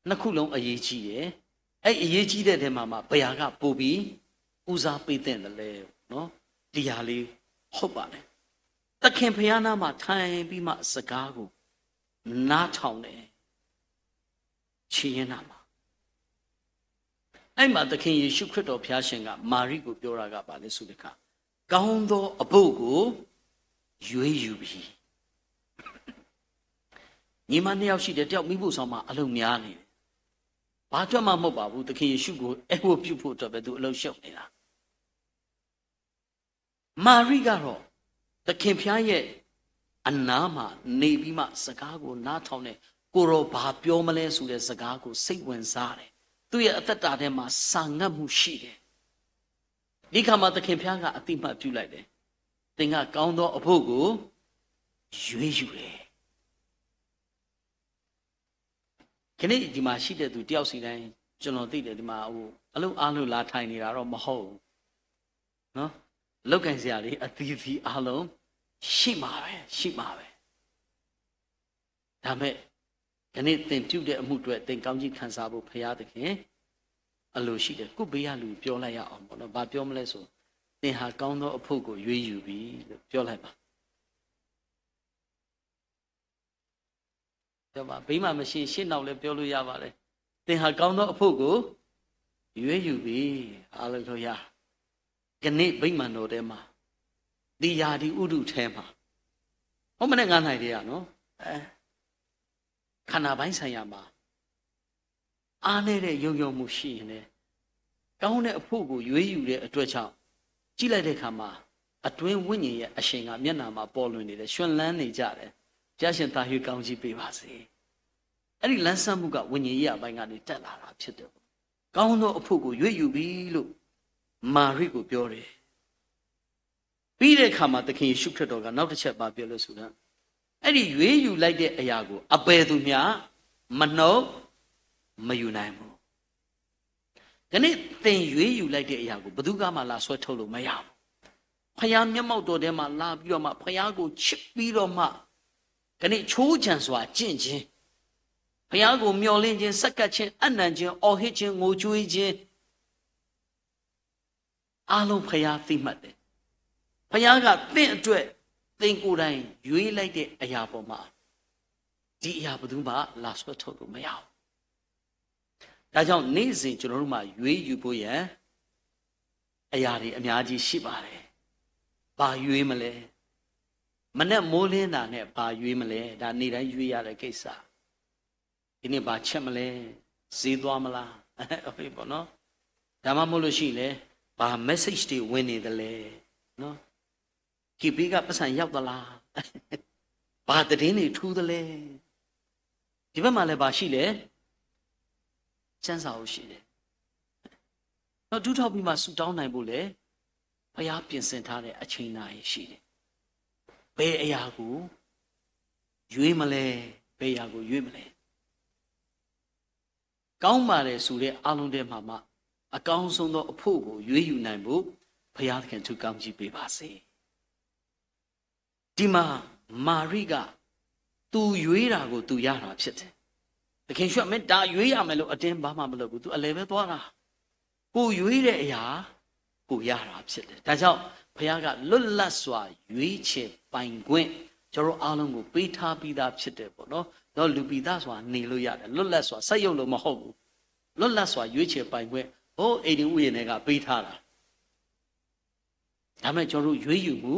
နှစ်ခုလုံးအရေးကြီးတယ်။ အဲ့အရေးကြီးတဲ့ထဲမှာမှ ဘယ်ဟာကပိုပြီးဦးစားပေးသင့်သလဲနော်။ ဒီဟာလေးဟုတ်ပါတယ်။ သခင်ဘုရားနားမှာထိုင်ပြီးမှ စကားကိုနားထောင်တယ်။ ခြေရင်းနားမှာ အဲ့မှာသခင်ယေရှုခရစ်တော်ဘုရားရှင်က မာရိကိုပြောတာက ဘာလဲဆိုတဲ့အခါ ကောင်းသောအဘို့ကို ရွေးယူပြီ။ ညီမနှစ်ယောက်ရှိတယ်။ တယောက်မီးဖိုဆောင်မှာ အလုပ်များနေတယ်။ ဘာအတွက်မှမဟုတ်ပါဘူး။ သခင်ယေရှုကို အဲဝတ်ပြုဖို့အတွက်ပဲ သူအလုပ်ရှုပ်နေတာ။ မာရိကတော့ သခင်ဘုရားရဲ့အနားမှာနေပြီးမှ စကားကိုနားထောင်တယ်။ ကိုယ်တော်ဘာပြောမလဲဆိုတဲ့စကားကို စိတ်ဝင်စားတယ်။ သူ့ရဲ့အသက်တာထဲမှာ ဆာငတ်မှုရှိတယ်။ ဒီအခါမှာ သခင်ဘုရားကအသိအမှတ်ပြုလိုက်တယ်။ သင်ကကောင်းသောအဘို့ကို ရွေးယူတယ်။ ခန့ၣ် ဒီမှာရှိတဲ့သူတယောက်စီတိုင်း ကျွန်တော်သိတယ်။ ဒီမှာ ဟို အလုပ်အားလို့လာထိုင်နေတာတော့မဟုတ်ဘူးနော်။ လုပ်ကိုင်စရာတွေအသီးသီးအားလုံးရှိမှာပဲ၊ ရှိမှာပဲ။ ဒါပေမဲ့ ခန့ၣ် သင်ပြုတဲ့အမှုအတွက် သင်ကောင်းကြီးခံစားဖို့ ဘုရားသခင်အလိုရှိတယ်။ ကိုယ့်ဘေးကလူပြောလိုက်ရအောင်ပေါ့နော်။ ဘာပြောမလဲဆို သင်ဟာကောင်းသောအဖို့ကို ရွေးယူပြီလို့ ပြောလိုက်ပါ။ ပြောပါ။ ဘေးမှာမရှိရင် ရှေ့နောက်လည်းပြောလို့ရပါတယ်။ သင်ဟာကောင်းသောအဖို့ကို ရွေးယူပြီ။ ဟါလလူယၤ. ကန့ၢ်ဗိမာန်တော်ထဲမှာ, ဒီရာသီဥတုထဲမှာ, ဟိုမနေ့ငါးနာရီတည်းကနော်, အဲ, ခန္ဓာပိုင်းဆိုင်ရာမှာ အားနည်းတဲ့ယုံကြည်မှုရှိရင်လည်း, ကောင်းတဲ့အဖို့ကိုရွေးယူတဲ့အတွက်ကြောင့်, ကြည့်လိုက်တဲ့အခါမှာ, အတွင်းဝိညာဉ်ရဲ့အရှိန်ကမျက်နှာမှာပေါ်လွင်နေတယ်, ရွှင်လန်းနေကြတယ်. ဘုရားရှင်သာ၍ ကောင်းချီးပေးပါစေ. အဲ့ဒီလန်းဆန်းမှုကဝိညာဉ်ရေးအပိုင်းကနေတက်လာတာဖြစ်တယ်. ကောင်းသောအဖို့ကိုရွေးယူပြီလို့ မာရိကိုပြောတယ်. ပြီးတဲ့အခါမှာ သခင်ယေရှုခရစ်တော်ကနောက်တစ်ချက်ဘာပြောလဲဆိုတော့, အဲ့ဒီရွေးယူလိုက်တဲ့အရာကိုအဘယ်သူမျှမနှုတ်မယူနိုင်ဘူး. ဒီနေ့သင်ရွေးယူလိုက်တဲ့အရာကိုဘယ်သူကမှလာဆွဲထုတ်လို့မရဘူး. ဘုရားမျက်မှောက်တော်ထဲမှာလာပြီးတော့မှ, ဘုရားကိုချစ်ပြီးတော့မှ, ဒီနေ့ခြိုးခြံစွာကျင့်ခြင်း, ဘုရားကိုမျှော်လင့်ခြင်း, ဆက်ကပ်ခြင်း, အနံ့ခြင်း, အော်ဟစ်ခြင်း, ငိုကြွေးခြင်း, အားလုံးဘုရားသိမှတ်တယ်. ဘုရားကသင့်အတွက်, သင်ကိုယ်တိုင်ရွေးလိုက်တဲ့အရာပေါ်မှာ, ဒီအရာဘယ်သူမှလာဆွဲထုတ်လို့မရဘူး. ဒါကြောင့်နေ့စဉ်ကျွန်တော်တို့မှာရွေးယူဖို့ရန်အရာတွေအများကြီးရှိပါတယ်. ဘာရွေးမလဲ. မနက်မိုးလင်းတာနဲ့ဘာရွေးမလဲ. ဒါနေ့တိုင်းရွေးရတဲ့ကိစ္စ. ဒီနေ့ဘာချက်မလဲ. ဈေးသွားမလား. ပေါ့နော်. ဒါမှမဟုတ်လို့ရှိရင်လေ, ဘာ message တွေဝင်နေသလဲ. နော်. ကီပီကပတ်စံရောက်သလား. ဘာသတင်းတွေထူးသလဲ. ဒီဘက်မှာလည်းဘာရှိလဲ. ကျမ်းစာအုပ်ရှိတယ်. တော့ဒူထောက်ပြီးမှဆူတောင်းနိုင်ဖို့လေ, ဘုရားပြင်ဆင်ထားတဲ့အချိန်နာရီရှိတယ်. ဘယ်အရာကိုရွေးမလဲ. ဘယ်အရာကိုရွေးမလဲ. ကောင်းပါတယ်ဆိုတဲ့အားလုံးထဲမှာမှအကောင်းဆုံးသောအဖို့ကိုရွေးယူနိုင်ဖို့ဘုရားသခင်ထူကောင်းကြီးပေးပါစေ. ဒီမှာမာရိကသူရွေးတာကိုသူရတာဖြစ်တယ်. သခင်ယေရှုကမင်းဒါရွေးရမယ်လို့အတင်းဘာမှမလုပ်ဘူး. သူအလဲပဲသွားတာ. ကိုယ်ရွေးတဲ့အရာကိုရတာဖြစ်တယ်. ဒါကြောင့်ဘုရားကလွတ်လပ်စွာရွေးချယ်ပိုင်ခွင့်ကျွန်တော်အားလုံးကိုပေးထားပြီးသားဖြစ်တယ်ပေါ့နော်. တော့လူပိသတ်စွာနေလို့ရတယ်. လွတ်လပ်စွာ, စက်ရုပ်လိုမဟုတ်ဘူး. လွတ်လပ်စွာရွေးချယ်ပိုင်ခွင့်, ဟိုး Eden ဥယျာဉ်ထဲကပေးထားတာ. ဒါပေမဲ့ကျွန်တော်တို့ရွေးယူမှု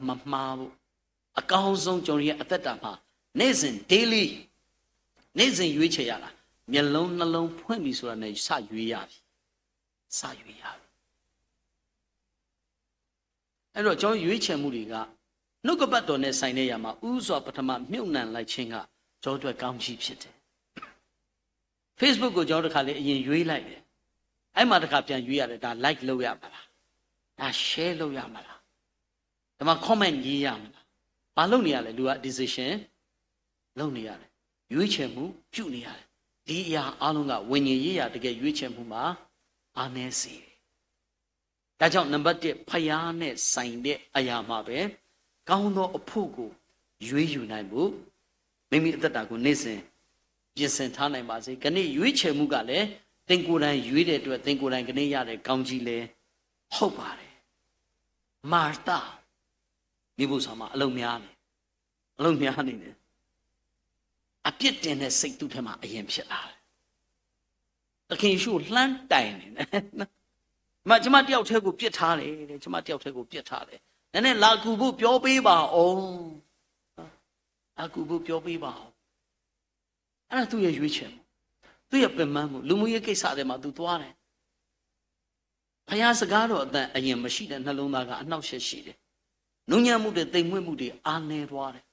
မမှားဖို့, အကောင်းဆုံးကျွန်တော်ရဲ့အသက်တာမှာနေ့စဉ် daily နေ့စဉ်ရွေးချယ်ရတာ. မျက်လုံးနှလုံးဖွင့်ပြီဆိုတာနဲ့စရွေးရပြီ. စရွေးရပြီ. အဲ့တော့ကျွန်တော်ရွေးချယ်မှုတွေကနှုတ်ကပတ်တော်နဲ့ဆိုင်တဲ့ຢာမှာဦးစွာပထမမြုပ်နှံလိုက်ခြင်းကကျွန်တော်အတွက်ကောင်းချီးဖြစ်တယ်. Facebook ကိုကျွန်တော်တခါလေအရင်ရွေးလိုက်တယ်. အဲ့မှာတခါပြန်ရွေးရတယ်. ဒါ like လုပ်ရမလား. ဒါ share လုပ်ရမလား. ဒီမှာ comment ရေးရမလား. ဘာလုပ်နေရလဲ. လူက decision လုပ်နေရတယ်. ရွေးချယ်မှုပြုနေရတယ်. ဒီအရာအားလုံးကဝိညာဉ်ရေးရာတကယ်ရွေးချယ်မှုမှာအားနည်းစေတယ်. ဒါကြောင့်နံပါတ်တစ်, ဘုရားနဲ့ဆိုင်တဲ့အရာမှာပဲကောင်းသောအဖို့ကိုရွေးယူနိုင်ဖို့မိမိအသက်တာကိုနေ့စဉ်ပြင်ဆင်ထားနိုင်ပါစေ. ကနေ့ရွေးချယ်မှုကလည်းသင်ကိုယ်တိုင်ရွေးတဲ့အတွက်သင်ကိုယ်တိုင်ကနေ့ရတဲ့ကောင်းကြီးလည်းဟုတ်ပါတယ်. မာသမိဘူးဆောင်မှာအလုပ်များနေ, အလုပ်များနေတယ်. အပြစ်တင်တဲ့စိတ်သူ့ထဲမှာအရင်ဖြစ်လာတယ်. သခင်ယေရှုကိုလှမ်းတိုင်နေတယ်. မကျမတယောက်ထဲကိုပြစ်ထားတယ်တဲ့, ကျမတယောက်ထဲကိုပြစ်ထားတယ်. နည်းနည်းလာကူဖို့ပြောပေးပါဦး. လာကူဖို့ပြောပေးပါဦး. အဲ့ဒါသူ့ရဲ့ရွေးချယ်မှု, သူ့ရဲ့ပင်ပန်းမှု, လူမှုရေးကိစ္စတွေမှာသူသွားတယ်. ဘုရားစကားတော်အသံအရင်မရှိတဲ့နှလုံးသားကအနှောက်အယှက်ရှိတယ်. နူးညံ့မှုတွေ, သိမ်မွေ့မှုတွေအားနည်းသွားတယ်.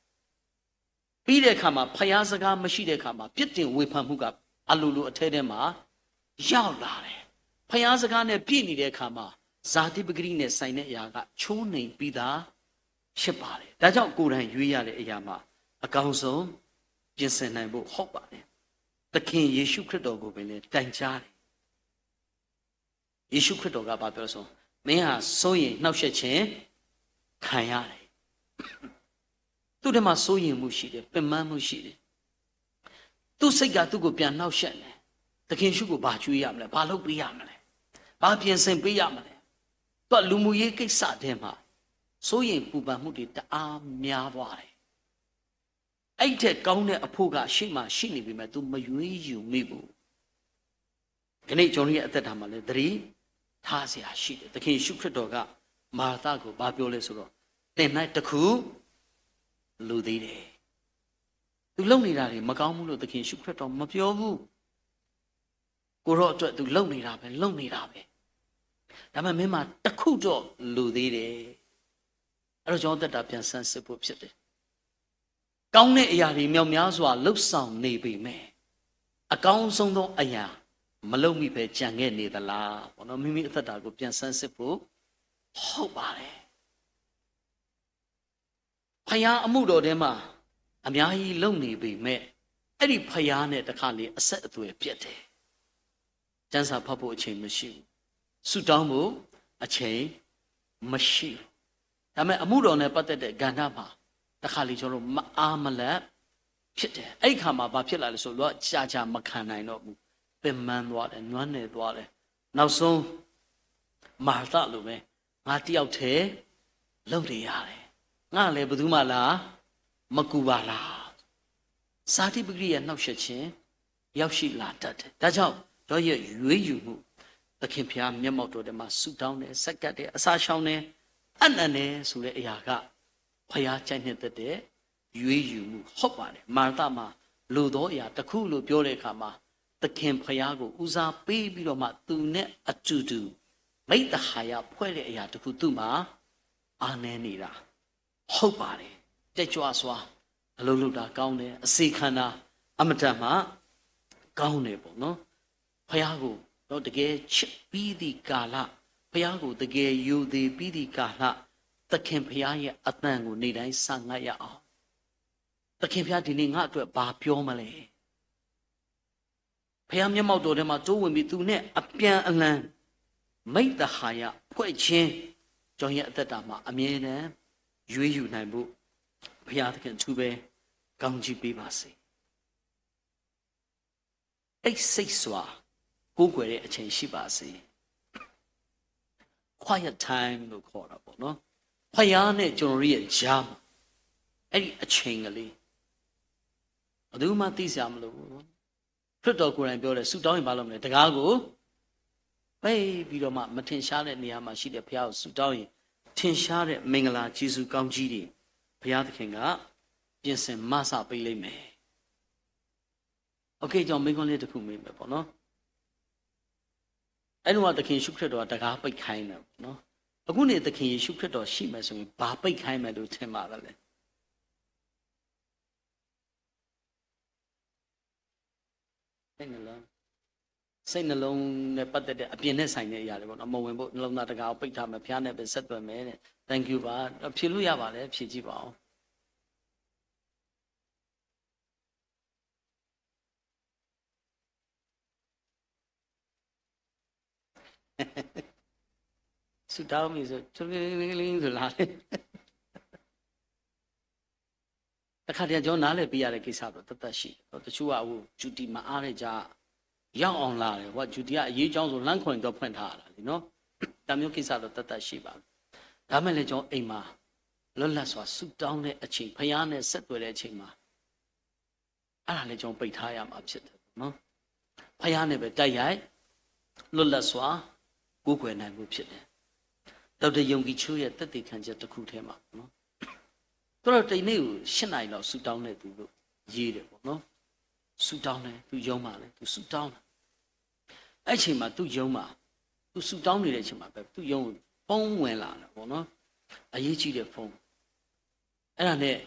ပြီးတဲ့အခါမှာဘုရားစကားမရှိတဲ့အခါမှာပြစ်တင်ဝေဖန်မှုကအလိုလိုအထဲထဲမှာရောက်လာတယ်. ဘုရားစကားနဲ့ပြည့်နေတဲ့အခါမှာဇာတိပကတိနဲ့ဆိုင်တဲ့အရာကချိုးနှိမ်ပြီးသားဖြစ်ပါတယ်. ဒါကြောင့်ကိုယ်တိုင်ရွေးရတဲ့အရာမှာအကောင်းဆုံးပြင်ဆင်နိုင်ဖို့ဟုတ်ပါတယ်. သခင်ယေရှုခရစ်တော်ကိုပင်လည်းတိုင်ကြားတယ်. ယေရှုခရစ်တော်ကဘာပြောလဲဆို, မင်းဟာစိုးရိမ်နှောင့်ယှက်ခြင်းခံရတယ်. သူ့ထဲမှာစိုးရိမ်မှုရှိတယ်, ပင်ပန်းမှုရှိတယ်. သူ့စိတ်ကသူ့ကိုပြန်နှောင့်ယှက်နေ, သခင်ယေရှုကိုဘာကျွေးရမလဲ, ဘာလုပ်ပေးရမလဲ, ဘာပြင်ဆင်ပေးရမလဲ. သူကလူမှုရေးကိစ္စထဲမှာစိုးရိမ်ပူပန်မှုတွေတအားများသွားတယ်. အဲ့ထက်ကောင်းတဲ့အဖို့ကအရှေ့မှာရှိနေပေမဲ့ သူမရွေးယူမိဘူး. ကန့ၣ် ကျွန်တော်ရဲ့အသက်တာမှာလည်း သတိထားစရာရှိတယ်။ သခင်ယေရှုခရစ်တော်က မာရ်သကို ဘာပြောလဲဆိုတော့ သင်၌တစ်ခုလိုသေးတယ်။ သူလုပ်နေတာတွေမကောင်းဘူးလို့ သခင်ယေရှုခရစ်တော်မပြောဘူး။ ကိုယ်တော်အတွက်သူလုပ်နေတာပဲ၊ လုပ်နေတာပဲ။ ဒါပေမဲ့ မင်းမှာတစ်ခုတော့လိုသေးတယ်။ အဲ့တော့ ကျွန်တော်သက်တာပြန်ဆန်းစစ်ဖို့ဖြစ်တယ်။ ကောင်းတဲ့အရာတွေမြောက်များစွာလုပ်ဆောင်နေပေမဲ့ အကောင်းဆုံးသောအရာမလုပ်မိဘဲကျန်ခဲ့နေသလားပေါ့နော်။ မိမိအသက်တာကိုပြန်ဆန်းစစ်ဖို့ဟုတ်ပါတယ်။ ဘုရားအမှုတော်ထဲမှာ အများကြီးလုပ်နေပေမဲ့ အဲ့ဒီဘုရားနဲ့တခါလေအဆက်အသွယ်ပြတ်တယ်။ ကျမ်းစာဖတ်ဖို့အချိန်မရှိဘူး။ ဆုတောင်းဖို့အချိန်မရှိဘူး။ ဒါပေမဲ့ အမှုတော်နဲ့ပတ်သက်တဲ့ကဏ္ဍမှာ တခါလေကျွန်တော်တို့မအားမလပ်ဖြစ်တယ်။ အဲ့ဒီအခါမှာဘာဖြစ်လာလဲဆိုတော့ ကြာကြာမခံနိုင်တော့ဘူး။ ပင်ပန်းသွားတယ်၊ နွမ်းနယ်သွားတယ်။ နောက်ဆုံး မာရ်သလိုပဲ ငါတယောက်တည်းလုပ်နေရတယ်။ ငါလည်းဘယ်သူမှလာမကူပါလား။ ဇာတိပကတိရဲ့နှောင့်ယှက်ခြင်းရောက်ရှိလာတတ်တယ်။ ဒါကြောင့် ကျွန်တော်ရဲ့ရွေးယူမှု သခင်ဘုရားမျက်မှောက်တော်ထဲမှာဆုတောင်းတယ်၊ ဆက်ကပ်တယ်၊ အစာရှောင်တယ်၊ အနံ့တယ်ဆိုတဲ့အရာက ဘုရားကြိုက်နှစ်သက်တဲ့ရွေးယူမှုဟုတ်ပါတယ်။ မာရ်သမှာလိုသောအရာတစ်ခုလို့ပြောတဲ့အခါမှာ သခင်ဘုရားကိုဦးစားပေးပြီးတော့မှ သူနဲ့အတူတူမိတ်သဟာယဖွဲ့တဲ့အရာတစ်ခုသူ့မှာအားနည်းနေတာဟုတ်ပါတယ်။ တက်ကြွစွာအလုပ်လုပ်တာကောင်းတယ်။ အစေခံတာအမတန်မှကောင်းတယ်ပေါ့နော်။ ဘုရားကိုတော့တကယ်ချစ်ပြီးသည့်ကာလ၊ ဘုရားကိုတကယ်ယိုသေပြီးသည့်ကာလ၊ သခင်ဘုရားရဲ့အသံကိုနေ့တိုင်းဆာငတ်ရအောင်။ သခင်ဘုရားဒီနေ့ငါ့အတွက်ဘာပြောမလဲ။ ဘုရားမျက်မှောက်တော်ထဲမှာတိုးဝင်ပြီးသူနဲ့အပြန်အလှန်မိတ်သဟာယဖွဲ့ခြင်း ကျွန်ရဲ့အသက်တာမှာအမြဲတမ်းရွေးယူနိုင်ဖို့ဘုရားသခင်အထူးပဲကောင်းချီးပေးပါစေ။ တိတ်ဆိတ်စွာကိုးကွယ်တဲ့အချိန်ရှိပါစေ။ Quiet time လို့ခေါ်တာပေါ့နော်။ ဘုရားနဲ့ကျွန်တော်ရဲ့ကြားမှာအဲ့ဒီအချိန်ကလေးဘယ်သူမှသိစရာမလိုဘူးနော်။ ခရစ်တော်ကိုယ်တိုင်ပြောတယ် ဆုတောင်းရင်ဘာလုပ်မလဲ။ တံခါးကိုပိတ်ပြီးတော့မှမထင်ရှားတဲ့နေရာမှာရှိတဲ့ဘုရားကိုဆုတောင်းရင်ထင်ရှားတဲ့မင်္ဂလာကျေးဇူးကောင်းကြီးတွေဘုရားသခင်ကပြင်ဆင်မစပေးလိမ့်မယ်။ Okay ကျွန်တော်မေးခွန်းလေးတစ်ခုမေးမယ်ပေါ့နော်။ အဲ့တော့သခင်ယေရှုခရစ်တော်ကတံခါးပိတ်ခိုင်းတယ်ပေါ့နော်။ အခုနေသခင်ယေရှုခရစ်တော်ရှိမယ်ဆိုရင်ဘာပိတ်ခိုင်းမယ်လို့ထင်ပါသလဲ။ စိတ်နှလုံးစိတ်နှလုံးနဲ့ပတ်သက်တဲ့အပြင်နဲ့ဆိုင်တဲ့အရာတွေပေါ့နော်။ မဝင်ဖို့နှလုံးသားတံခါးကိုပိတ်ထားမယ်။ ဘုရားနဲ့ပဲဆက်သွယ်မယ်တဲ့။ Thank you ပါ။ ဖြေလို့ရပါတယ်။ ဖြေကြည့်ပါဦး။ ဆူတောင်းပြီဆို ဆိုလာတယ်။ တခါတည်းကျွန်တော်နားလည်ပေးရတဲ့ကိစ္စတော့တသက်ရှိတယ်။ တချို့ကဟို duty မအားတဲ့ကြားရောက်အောင်လာတယ်။ ဟို duty ကအရေးကြောင်းဆိုလမ်းခွင်တော့ဖွင့်ထားရတာလေနော်။ ဒါမျိုးကိစ္စတော့တသက်ရှိပါဘူး။ ဒါမဲ့လည်းကျွန်တော်အိမ်မှာလွတ်လပ်စွာဆူတောင်းတဲ့အချိန်ဖယားနဲ့ဆက်သွယ်တဲ့အချိန်မှာအဲ့ဒါလည်းကျွန်တော်ပိတ်ထားရမှာဖြစ်တယ်နော်။ ဖယားနဲ့ပဲတိုက်ရိုက်လွတ်လပ်စွာကိုးကွယ်နိုင်မှုဖြစ်တယ်။ ဒေါက်တာယုံကြည်ချိုရဲ့သက်သေခံချက်တစ်ခုထဲမှာနော်။ သူတို့တနေ့ကိုရှစ်နာရီလောက်ဆူတောင်းနေသူလို့ရေးတယ်ပေါ့နော်။ ဆူတောင်းနေသူယုံမှလည်းသူဆူတောင်းတယ်။အဲ့ချိန်မှာသူယုံမှာသူဆူတောင်းနေတဲ့အချိန်မှာပဲသူယုံဖုန်းဝင်လာတယ်ပေါ့နော်။အရေးကြီးတဲ့ဖုန်းအဲ့ဒါနဲ့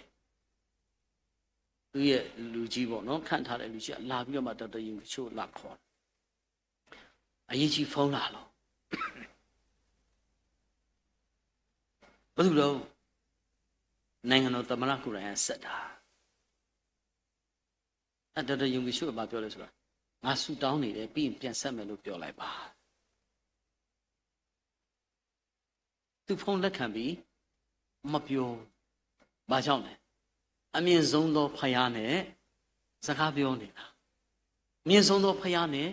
သူရဲ့လူကြီးပေါ့နော်ခန့်ထားတဲ့လူကြီးကလာပြီးတော့မှဒေါက်တာယုံကချိုးလာခေါ်တယ်။အရေးကြီးဖုန်းလာလို့ဘယ်သူတော့နိုင်ငံတော်သမ္မတကိုယ်တိုင်ကဆက်တာ။အဲဒေါက်တာယုံကချိုးကဘာပြောလဲဆိုတာငါဆူတောင်းနေတယ်ပြီးရင်ပြန်ဆက်မယ်လို့ပြောလိုက်ပါ။သူဖုန်းလက်ခံပြီးမပြောဘာကြောင့်လဲအမြင့်ဆုံးသောဖယားနဲ့စကားပြောနေတာမြင့်ဆုံးသောဖယားနဲ့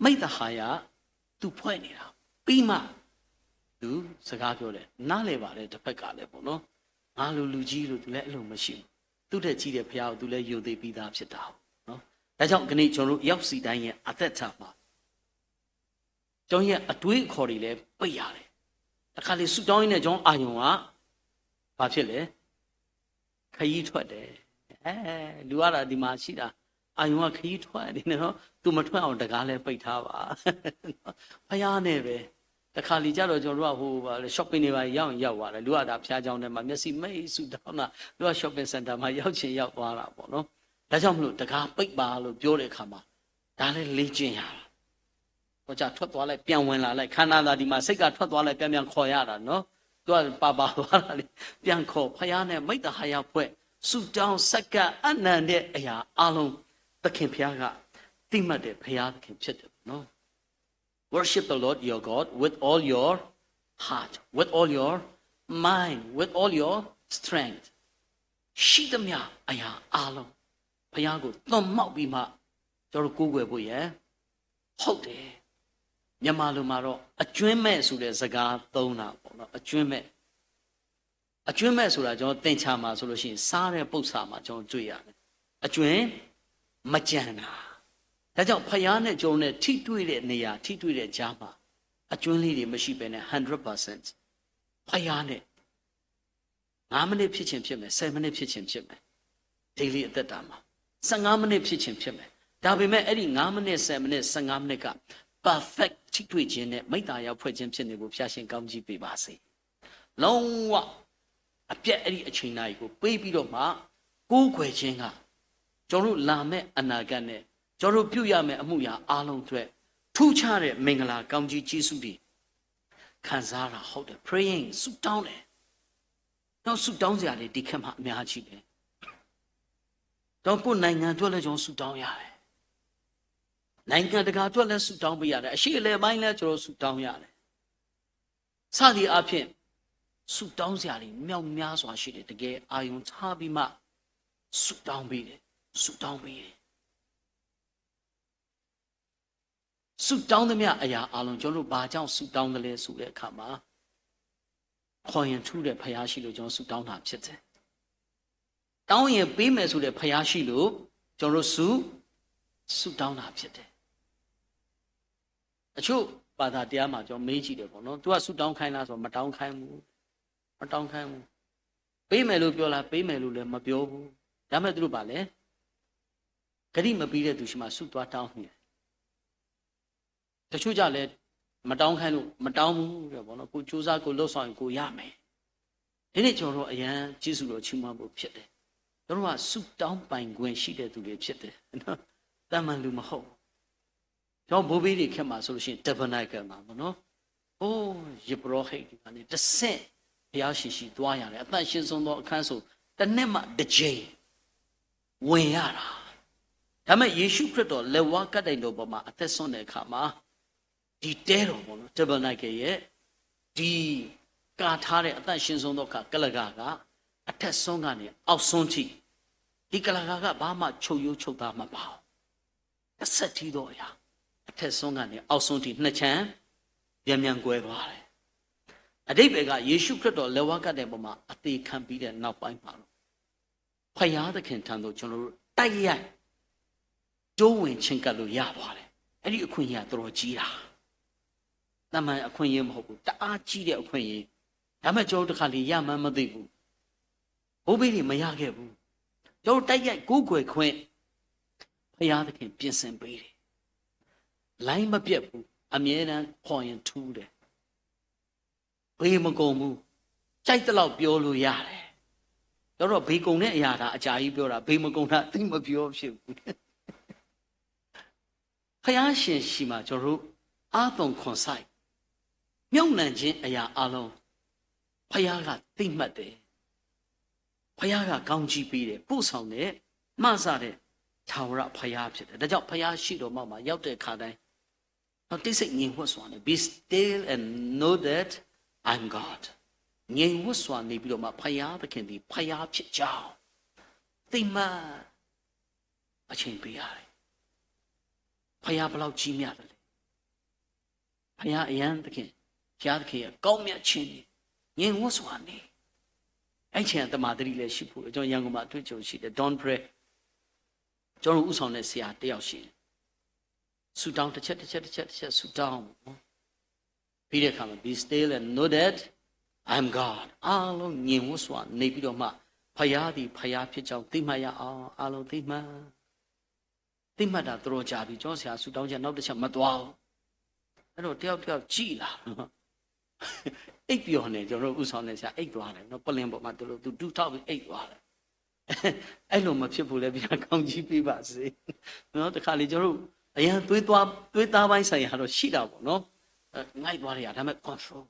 မိတ်သဟာယသူဖွဲ့နေတာပြီးမှသူစကားပြောတယ်နားလဲပါတဲ့တစ်ဖက်ကလည်းပေါ့နော်ငါလူလူကြီးလို့သူလည်းအလိုမရှိဘူးသူတဲ့ကြီးတဲ့ဖယားကိုသူလည်းယုံသေးပြီးသားဖြစ်တာပေါ့နော်ဒါကြောင့်ကနေ့ကျွန်တော်တို့ရောက်စီတိုင်းရဲ့အသက်တာမှာ ကျွန်ရဲ့အတွေးအခေါ်တွေလည်းပိတ်ရတယ်။ တခါလေ ဆုတောင်းရင်းနဲ့ ကျွန်အာရုံက ဘာဖြစ်လဲ? ခရီးထွက်တယ်။ အဲ၊ လူအါဒၣ်ဒံးမၤဆံးဒၣ်, အာရုံကခရီးထွက်နေတယ်နော်။ သူမထွက်အောင်တံခါးလည်းပိတ်ထားပါ။ ဘုရားနဲ့ပဲ။ တခါလေကျတော့ ကျွန်တော်တို့က ဟို ဘာလဲ shopping တွေပါ ရောက်ရင်ရောက်သွားတယ်။ လူအါဒၣ် ဘုရားကျောင်းထဲမှာ မျက်စိမှိတ်ဆုတောင်းတာ၊ လူက shopping center မှာ ရောက်ချင်ရောက်သွားတာပေါ့နော်။ ဒါကြောင့်မလို့ တံခါးပိတ်ပါလို့ပြောတဲ့အခါမှာ ဒါလည်းလေ့ကျင့်ရတာ။ တော့ကြာထွက်သွားလိုက် ပြန်ဝင်လာလိုက် ခန္ဓာသာဒီမှာ စိတ်ကထွက်သွားလိုက် ပြန်ပြန်ခေါ်ရတာနော်။ သူကပါပါသွားတာလေ ပြန်ခေါ် ဘုရားနဲ့ မိတ္တဟာယဖွဲ့ ဆုတောင်း ဆက်ကပ် အနန္တ အရာအားလုံး သခင်ဘုရားက သိမှတ်တယ် ဘုရားသခင်ဖြစ်တယ်နော်။ Worship the Lord your God with all your heart, with all your mind, with all your strength. ရှိသမျှအရာအားလုံး ဘုရားကိုသွန်မောက်ပြီးမှ ကျွန်တော်တို့ကိုးကွယ်ဖို့ရယ် ဟုတ်တယ်။ မြန်မာလိုမှာတော့ အကြွင်းမဲ့ဆိုတဲ့စကားသုံးတာပေါ့နော်။ အကြွင်းမဲ့။ အကြွင်းမဲ့ဆိုတာ ကျွန်တော်သင်္ချာမှာဆိုလို့ရှိရင် စားတဲ့ပု္ပ္ပာ်မှာ ကျွန်တော်တွေ့ရတယ်။ အကြွင်းမကျန်တာ။ ဒါကြောင့် ဘုရားနဲ့ ကျွန်တော်နဲ့ ထိတွေ့တဲ့နေရာ ထိတွေ့တဲ့ကြားမှာ အကြွင်းလေးတွေမရှိဘဲနဲ့ hundred percent ဘုရားနဲ့ ငါးမိနစ်ဖြစ်ချင်ဖြစ်မယ်၊ ဆယ်မိနစ်ဖြစ်ချင်ဖြစ်မယ်။ daily အသက်တာမှာ ဆယ့်ငါးမိနစ်ဖြစ်ချင်ဖြစ်မယ်။ ဒါပေမဲ့ အဲ့ဒီငါးမိနစ်၊ ဆယ်မိနစ်၊ ဆယ့်ငါးမိနစ်က perfect ထိတွေ့ခြင်းနဲ့ မိတ္တဟာယဖွဲ့ခြင်းဖြစ်နေဖို့ ဘုရားရှင်ကောင်းကြီးပေးပါစေ။ လုံးဝအပြတ် အဲ့ဒီအချိန်နာရီကိုပေးပြီးတော့မှ ကိုးကွယ်ခြင်းက ကျွန်တော်တို့လာမယ့်အနာဂတ်နဲ့ ကျွန်တော်တို့ပြုရမယ့်အမှုရာအားလုံးအတွက် ထူးခြားတဲ့မင်္ဂလာကောင်းကြီးကျေးဇူးတွေ ခံစားတာဟုတ်တယ်။ Praying ဆုတောင်းတယ်။ ကျွန်တော်ဆုတောင်းစရာတွေဒီခေတ်မှာအများကြီးပဲ။ ကျွန်တော်ကိုယ့်နိုင်ငံအတွက်လည်းကျွန်တော်ဆုတောင်းရတယ်။ နိုင်ငံတကာအတွက်လည်းဆုတောင်းပေးရတယ်။ အရှေ့အလယ်ပိုင်းလည်းကျွန်တော်ဆုတောင်းရတယ်။ စသည်အားဖြင့် ဆုတောင်းစရာတွေမြောက်များစွာရှိတယ်။ တကယ်အာရုံထားပြီးမှ ဆုတောင်းပေးတယ်။ ဆုတောင်းပေးတယ်။ ဆုတောင်းသမျှအရာအားလုံး ကျွန်တော်တို့ဘာကြောင့်ဆုတောင်းသလဲဆိုတဲ့အခါမှာ ခေါ်ရင်ထူးတဲ့ဘုရားရှိလို့ ကျွန်တော်ဆုတောင်းတာဖြစ်တယ်။ တောင်းရင်ပေးမယ်ဆိုတဲ့ဘုရားရှိလို့ ကျွန်တော်တို့ဆု၊ ဆုတောင်းတာဖြစ်တယ်။ အချို့ဘာသာတရားမှာ ကျွန်တော်မေးကြည့်တယ်ပေါ့နော်။ သူကဆုတောင်းခိုင်းလားဆိုတော့ မတောင်းခိုင်းဘူး။ မတောင်းခိုင်းဘူး။ ပေးမယ်လို့ပြောလား၊ ပေးမယ်လို့လည်းမပြောဘူး။ ဒါပေမဲ့သူတို့ဘာလဲ၊ ကတိမပေးတဲ့သူဆီမှာ ဆုသွားတောင်းနေတယ်။ တချို့ကြလည်း မတောင်းခိုင်းလို့ မတောင်းဘူးတဲ့ပေါ့နော်။ ကိုယ်ကြိုးစား ကိုယ်လုပ်ဆောင်ရင် ကိုယ်ရမယ်။ ဒီနေ့ကျွန်တော်တို့အရမ်းကျေးဇူးတော်ချီးမွမ်းဖို့ဖြစ်တယ်။ ကျွန်တော်တို့ကဆုတောင်းပိုင်ခွင့်ရှိတဲ့သူတွေဖြစ်တယ်။ သာမန်လူမဟုတ်ဘူး။ ကျွန်တော်ဘိုးဘေးတွေခေတ်မှာဆိုလို့ရှိရင် tabernacle မှာပေါ့နော်။ အိုး ယပရောဟိတ်တွေကနေတဆင့် ဘုရားရှင်ရှိသွားရတယ်။ အသန့်ရှင်းဆုံးသောအခန်းဆို တစ်နှစ်မှတစ်ကြိမ် ဝင်ရတာ။ ဒါပေမဲ့ယေရှုခရစ်တော်လက်ဝါးကပ်တိုင်တော်ပေါ်မှာအသက်ဆုံးတဲ့အခါမှာ ဒီတဲတော်ပေါ့နော်၊ tabernacle ရဲ့ ဒီကာထားတဲ့အသန့်ရှင်းဆုံးသောအခန်း ကုလားကာက အထက်ဆုံးကနေအောက်ဆုံးထိ ဒီကုလားကာက ဘာမှချုပ်ရိုးချုပ်သားမပါဘူး။ တစ်ဆက်တည်းသောအရာ အထက်ဆုံးကနေအောက်ဆုံးထိ နှစ်ခြမ်း ပြန်ပြန်ကွဲသွားတယ်။ အဓိပ္ပာယ်က ယေရှုခရစ်တော်လက်ဝါးကပ်တိုင်ပေါ်မှာအသေခံပြီးတဲ့နောက်ပိုင်းမှာတော့ ဘုရားသခင်ထံသို့ကျွန်တော်တို့တိုက်ရိုက်တိုးဝင်ချဉ်ကပ်လို့ရသွားတယ်။ အဲ့ဒီအခွင့်အရေးကတော်တော်ကြီးတာ။ သာမန်အခွင့်အရေးမဟုတ်ဘူး။ တအားကြီးတဲ့အခွင့်အရေး။ ဒါပေမဲ့ကျွန်တော်တို့တခါတလေရမှန်းမသိဘူး။ ဘိုးဘေးတွေမရခဲ့ဘူး။ ကျွန်တော်တို့တိုက်ရိုက်ကိုးကွယ်ခွင့် ဘုရားသခင်ပြင်ဆင်ပေးတယ်။ လိုင်းမပြတ်ဘူး။ အမြဲတမ်းခေါ်ရင်ထူးတယ်။ ပေမကုန်ဘူး။ ကြိုက်သလောက်ပြောလို့ရတယ်။ ဒါတော့ပေကုန်တဲ့အရာဒါအကြာကြီးပြောတာ၊ ပေမကုန်တာသိပ်မပြောဖြစ်ဘူး။ ဘုရားရှင်ရှိမှကျွန်တော်တို့အားသွန်ခွန်စိုက် မြုပ်နှံခြင်းအရာအားလုံး ဘုရားကသိမှတ်တယ်။ ဘုရားကကောင်းကြီးပေးတယ်။ ပို့ဆောင်တဲ့ မစတဲ့ ထာဝရဘုရားဖြစ်တယ်။ ဒါကြောင့်ဘုရားရှိတော်မှောက်မှာရောက်တဲ့အခါတိုင်း တော့တိတ်ဆိတ်ငြိမ်ဝှက်စွာနဲ့ Be still and know that I'm God. ငြိမ်ဝှက်စွာနေပြီးတော့မှ ဘုရားသခင်သည်ဘုရားဖြစ်ကြောင်းသိမှတ်အချိန်ပေးရတယ်။ ဘုရားဘယ်လောက်ကြီးမြတ်သလဲ။ ဘုရားအရန်သခင်၊ ဘုရားသခင်ရဲ့ကောင်းမြတ်ခြင်းတွေ ငြိမ်ဝှက်စွာနေ။ အဲ့ချိန်ကသမ္မာသတိလည်းရှိဖို့ ကျွန်တော်ရန်ကုန်မှာအတွေ့အကြုံရှိတယ်။ Dawn Prayer ကျွန်တော်ဦးဆောင်တဲ့ဆရာတယောက်ရှိတယ်။ ဆူတောင်းတစ်ချက်တစ်ချက်တစ်ချက်တစ်ချက်ဆူတောင်းပေါ့နော်။ ပြီးတဲ့အခါမှာ be still and know that I am God. အားလုံးငြိမ်ဝပ်စွာနေပြီးတော့မှ ဘုရားသည်ဘုရားဖြစ်ကြောင်းသိမှတ်ရအောင် အားလုံးသိမှတ် သိမှတ်တာတော်တော်ကြာပြီ ကျွန်တော်ဆရာဆူတောင်းချက်နောက်တစ်ချက်မသွားဘူးအဲ့တော့တယောက်တယောက်ကြည့်လာအိပ်ပျော်နေကျွန်တော်တို့ဦးဆောင်နေဆရာအိပ်သွားတယ်နော်ပလင်ပေါ်မှာတူလို့သူဒူးထောက်ပြီးအိပ်သွားတယ်အဲ့လိုမဖြစ်ဘူးလေဘုရားကောင်းကြီးပေးပါစေနော်တခါလေကျွန်တော်တို့အရင်သွေးသွားသွေးသားပိုင်းဆိုင်ရာတော့ရှိတာပေါ့နော်အဲငိုက်သွားတယ်ဒါပေမဲ့ control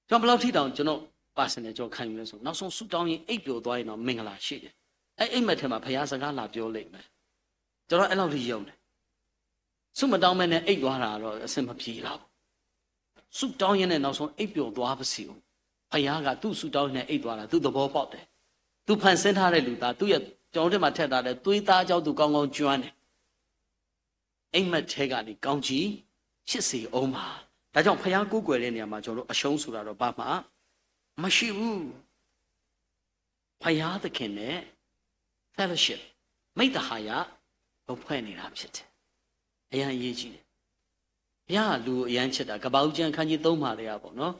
ကျွန်တော်ဘယ်လောက်ထိတောင်ကျွန်တော် personal ကျွန်တော်ခံယူလဲဆိုနောက်ဆုံးဆူတောင်းရင်အိပ်ပျော်သွားရင်တော့မင်္ဂလာရှိတယ်အဲအိပ်မက်ထဲမှာဘုရားစကားလာပြောလိမ့်မယ်ကျွန်တော်အဲ့လောက်ထိယုံတယ်ဆုမတောင်းမဲနဲ့အိပ်သွားတာတော့အဆင်မပြေတော့ဘူးဆုတောင်းရင်းနဲ့နောက်ဆုံးအိပ်ပျော်သွားပါစေဦးဘုရားကသူ့ဆုတောင်းရင်းနဲ့အိပ်သွားတာသူသဘောပေါက်တယ်သူဖန်ဆင်းထားတဲ့လူသားသူ့ရဲ့ကျွန်တော်တို့ထဲမှာထည့်ထားတဲ့သွေးသားအကြောင်းသူကောင်းကောင်းကျွမ်းတယ်အိမ်မက်ထဲကနေကောင်းကြီးဖြစ်စေအောင်ပါဒါကြောင့်ဘုရားကိုးကွယ်တဲ့နေရာမှာကျွန်တော်တို့အရှုံးဆိုတာတော့ဘာမှမရှိဘူးဘုရားသခင်နဲ့ fellowship မိတ်တဟာယကိုဖွဲ့နေတာဖြစ်တယ်အရမ်းအရေးကြီးတယ်ဘုရားလူအရမ်းချစ်တာကပ္ပဦးကျမ်းခန်းကြီးသုံးမှာတည်းကပေါ့နော်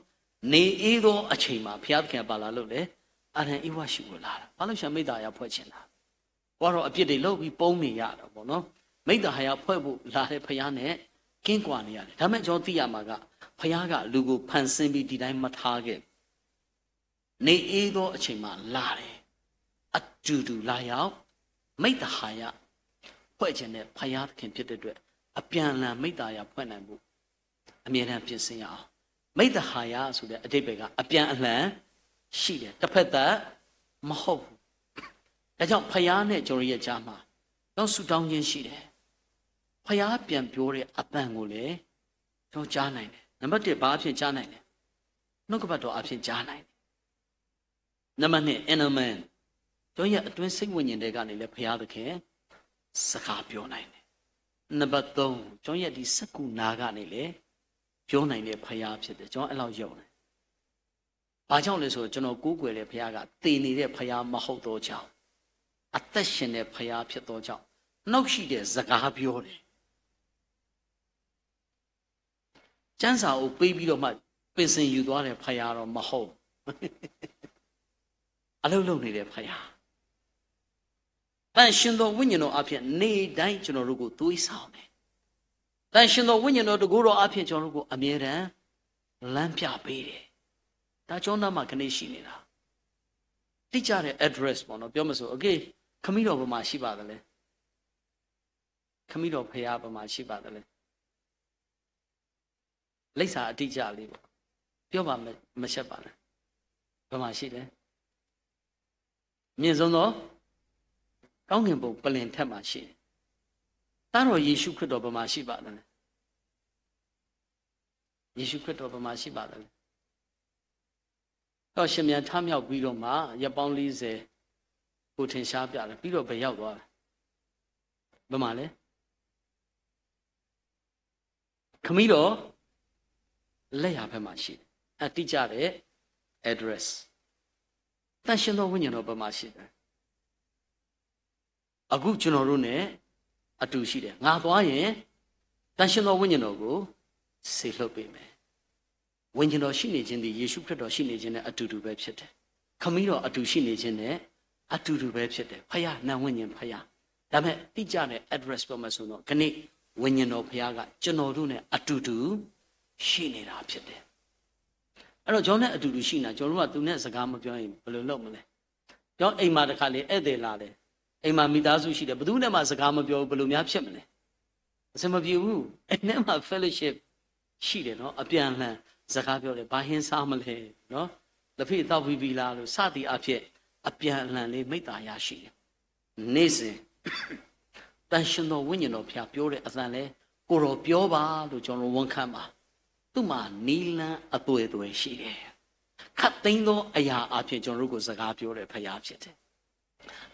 နေအေးသောအချိန်မှာဘုရားသခင်ကဘာလာလို့လဲအာရန်ဧဝရှိကိုလာတာဘာလို့ရှာမိတ်တဟာယဖွဲ့ချင်တာကိုကတော့အပြစ်တွေလုပ်ပြီးပုန်းနေရတာပေါ့နော်မိတ္တဟာယဖွဲ့ဖို့လာတဲ့ဖခင်နဲ့ကင်းကွာနေရတယ်ဒါပေမဲ့ကျွန်တော်သိရမှာကဖခင်ကလူကိုဖန်ဆင်းပြီးဒီတိုင်းမထားခဲ့ဘူးနေအေးသောအချိန်မှာလာတယ်အတူတူလာရောက်မိတ္တဟာယဖွဲ့ခြင်းနဲ့ဖခင်သခင်ဖြစ်တဲ့အတွက်အပြန်အလှန်မိတ္တဟာယဖွဲ့နိုင်ဖို့အမြဲတမ်းပြင်ဆင်ရအောင်မိတ္တဟာယဆိုတဲ့အဓိပ္ပာယ်ကအပြန်အလှန်ရှိတယ်တစ်ဖက်သက်မဟုတ်ဘူးဒါကြောင့်ဖခင်နဲ့ကျွန်တော်ရဲ့ကြားမှာတော့ဆူတောင်းခြင်းရှိတယ်ဖခင်ပြန်ပြောတဲ့အတန်ကိုလည်းကျွန်တော်ကြားနိုင်တယ်နံပါတ်တစ်ဘာအဖြစ်ကြားနိုင်လဲနှုတ်ကပတ်တော်အဖြစ်ကြားနိုင်တယ်နံပါတ်နှစ် inner man ကျွန်တော်ရဲ့အတွင်းစိတ်ဝိညာဉ်တွေကနေလည်းဖခင်သခင်စကားပြောနိုင်တယ်နံပါတ်သုံးကျွန်တော်ရဲ့ဒီစက္ကူနာကနေလည်းပြောနိုင်တဲ့ဖခင်ဖြစ်တယ်ကျွန်တော်အဲ့လောက်ယုံတယ်ဘာကြောင့်လဲဆိုတော့ကျွန်တော်ကိုးကွယ်တဲ့ဘုရားကသေနေတဲ့ဘုရားမဟုတ်သောကြောင့်အသက်ရှင်တဲ့ဘုရားဖြစ်သောကြောင့်နှုတ်ရှိတဲ့စကားပြောတယ်ကျမ်းစာကိုပေးပြီးတော့မှပင်စင်ယူသွားတဲ့ဘုရားတော့မဟုတ်ဘူးအလုပ်လုပ်နေတဲ့ဘုရားတန်ရှင်သောဝိညာဉ်တော်အဖြစ်နေ့တိုင်းကျွန်တော်တို့ကိုသွေးဆောင်တယ်တန်ရှင်သောဝိညာဉ်တော်တကူတော်အဖြစ်ကျွန်တော်တို့ကိုအမြဲတမ်းလမ်းပြပေးတယ်ဒါကျောင်းသားမှာကနေ့ရှိနေတာတိကျတဲ့ address ပေါ့နော်ပြောမစို့ okay ခမီးတော်ဘယ်မှာရှိပါသလဲခမီးတော်ဖရာဘယ်မှာရှိပါသလဲလိပ်စာအတိအကျလေးပေါ့ပြောပါမမရှက်ပါနဲ့ဘယ်မှာရှိလဲမြင့်ဆုံးသောကောင်းကင်ဘုံပလင်ထက်မှာရှိတယ်သားတော်ယေရှုခရစ်တော်ဘယ်မှာရှိပါသလဲယေရှုခရစ်တော်ဘယ်မှာရှိပါသလဲတော့ရှင်ပြန်ထမြောက်ပြီးတော့မှရက်ပေါင်း40ကိုထင်ရှားပြတယ်ပြီးတော့ဘယ်ရောက်သွားလဲဘယ်မှာလဲခမီးတော်လက်ရာဘက်မှာရှိတယ်အတိအကျတဲ့ address တန်ရှင်သောဝိညာဉ်တော်ဘယ်မှာရှိတယ်အခုကျွန်တော်တို့နဲ့အတူရှိတယ်ငါသွားရင်တန်ရှင်သောဝိညာဉ်တော်ကိုစေလွှတ်ပေးမယ်ဝိညာဉ်တော်ရှိနေခြင်းသည်ယေရှုခရစ်တော်ရှိနေခြင်းနဲ့အတူတူပဲဖြစ်တယ်ခမီးတော်အတူရှိနေခြင်းနဲ့အတူတူပဲဖြစ်တယ်ဖယားနာဝိညာဉ်ဖယားဒါပေမဲ့တိကျတဲ့ address ပြောမယ်ဆိုတော့ခနေ့ဝိညာဉ်တော်ဖယားကကျွန်တော်တို့နဲ့အတူတူရှိနေတာဖြစ်တယ်အဲ့တော့ကျွန်တော်နဲ့အတူတူရှိနေတာကျွန်တော်တို့ကသူနဲ့စကားမပြောရင်ဘယ်လိုလုပ်မလဲကျွန်တော်အိမ်မှာတခါလေဧည့်သည်လာတယ်အိမ်မှာမိသားစုရှိတယ်ဘယ်သူနဲ့မှစကားမပြောဘူးဘယ်လိုများဖြစ်မလဲအဆင်မပြေဘူးအိမ်ထဲမှာ fellowship ရှိတယ်နော်အပြန်အလှန်စကားပြောတယ်ဘာဟင်းစားမလဲနော်လက်ဖက်သောက်ပြီးပြီလားလို့စသည်အဖြစ်အပြန်အလှန်လေးမိတ္တရာရှိတယ်နေ့စဉ်တန်ရှင်သောဝိညာဉ်တော်ဖျားပြောတဲ့အသံလဲကိုတော်ပြောပါလို့ကျွန်တော်ဝန်ခံပါသူ့မှာနီလန်းအသွဲသွဲရှိတယ်ခတ်သိမ်းသောအရာအဖြစ်ကျွန်တော်တို့ကိုစကားပြောတဲ့ဖျားဖြစ်တယ်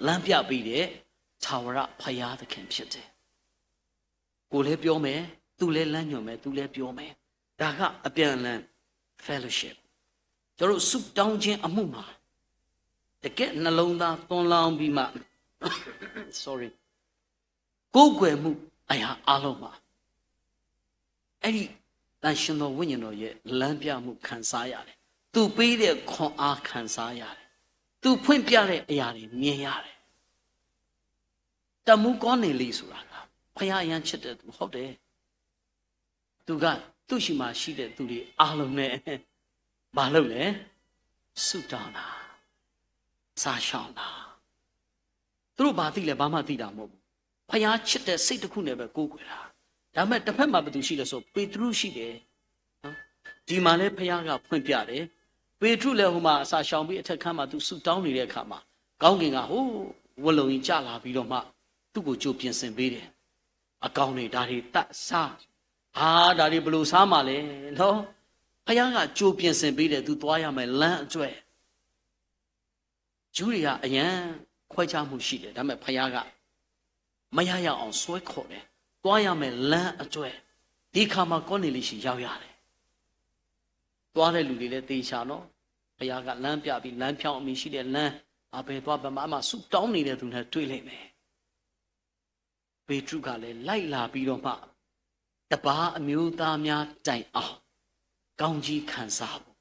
လမ်းပြပေးတဲ့ထာဝရဘုရားသခင်ဖြစ်တယ်ကိုလည်းပြောမယ်သူလည်းလမ်းညွှန်မယ်သူလည်းပြောမယ်ဒါကအပြန်အလှန် fellowship ကျွန်တော်တို့ဆုတောင်းခြင်းအမှုမှာတကယ်နှလုံးသားသွန်လောင်းပြီးမှ sorry ကိုးကွယ်မှုအရာအားလုံးမှာအဲ့ဒီ သန့်ရှင်းသောဝိညာဉ်တော်ရဲ့ လမ်းပြမှုခံစားရတယ်။ သူပေးတဲ့ခွန်အားခံစားရတယ်။ သူဖွင့်ပြတဲ့အရာတွေမြင်ရတယ်။ တမူကောနေလီဆိုတာက ဘုရားအရမ်းချစ်တဲ့သူဟုတ်တယ်။ သူကသူ့ရှိမှရှိတဲ့သူတွေအားလုံးနဲ့ ဘာလုပ်လဲ? ဆုတောင်းတာ, စာရှောင်တာ. သူတို့ဘာသိလဲ? ဘာမှသိတာမဟုတ်ဘူး. ဘုရားချစ်တဲ့စိတ်တစ်ခုနဲ့ပဲကိုးကွယ်တာ. ဒါပေမဲ့တစ်ဖက်မှာဘယ်သူရှိလဲဆို ပေတရုရှိတယ်. နော်? ဒီမှာလည်းဘုရားကဖွင့်ပြတယ်. ပေတရုလည်းဟိုမှာစာရှောင်ပြီးအထက်ခန်းမှာသူဆုတောင်းနေတဲ့အခါမှာ ကောင်းကင်ကဟိုဝလုံးကြီးကျလာပြီးတော့မှ သူ့ကိုကြိုပြင်ဆင်ပေးတယ်. အကောင်တွေဒါတွေသတ်စား, ဟာ, ဒါတွေဘယ်လိုစားမှာလဲ, နော်? ဘုရားကကြိုပြင်ဆင်ပေးတယ်, သူသွားရမယ်လမ်းအတွက်. ဂျူးတွေကအရမ်းခွဲခြားမှုရှိတယ်, ဒါပေမဲ့ဘုရားကမရရအောင်ဆွဲခေါ်တယ်, သွားရမယ်လမ်းအတွက်. ဒီအခါမှာကောနေလီရှိရောက်ရတယ်. သွားတဲ့လူတွေလည်းသေချာနော်, ဘုရားကလမ်းပြပြီး လမ်းဖြောင်းအမည်ရှိတဲ့လမ်း, အဘယ်သွားဘယ်မှာမှ ဆုတောင်းနေတဲ့သူနဲ့တွေ့လိမ့်မယ်. ပေတရုကလည်းလိုက်လာပြီးတော့မှ တပါးအမျိုးသားများတိုင်အောင် ကောင်းကြီးခံစားဖို့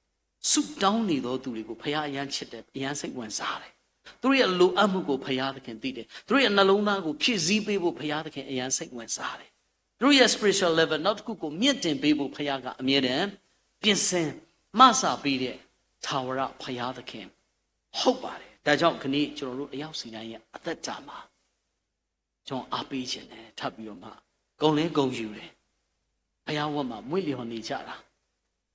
ဆုတောင်းနေသောသူတွေကို ဘုရားအရမ်းချစ်တယ်, အရမ်းစိတ်ဝင်စားတယ်. သူတို့ရဲ့လိုအပ်မှုကိုဘုရားသခင်သိတယ်. သူတို့ရဲ့နှလုံးသားကိုဖြည့်ဆည်းပေးဖို့ ဘုရားသခင်အရမ်းစိတ်ဝင်စားတယ်. သူတို့ရဲ့ spiritual level နောက်တစ်ခုကိုမြင့်တင်ပေးဖို့ ဘုရားကအမြဲတမ်းပြင်ဆင်မစပေးတဲ့ ထာဝရဘုရားသခင်ဟုတ်ပါတယ်. ဒါကြောင့်ခဏကျွန်တော်တို့တယောက်စီတိုင်းရဲ့အသက်တာမှာ ကျွန်တော်အားပေးချင်တယ်, ထပ်ပြီးတော့မှ ဂုဏ်လည်းဂုဏ်ယူတယ်. ဘုရားဝတ်မှာမွေ့လျော်နေကြတာ,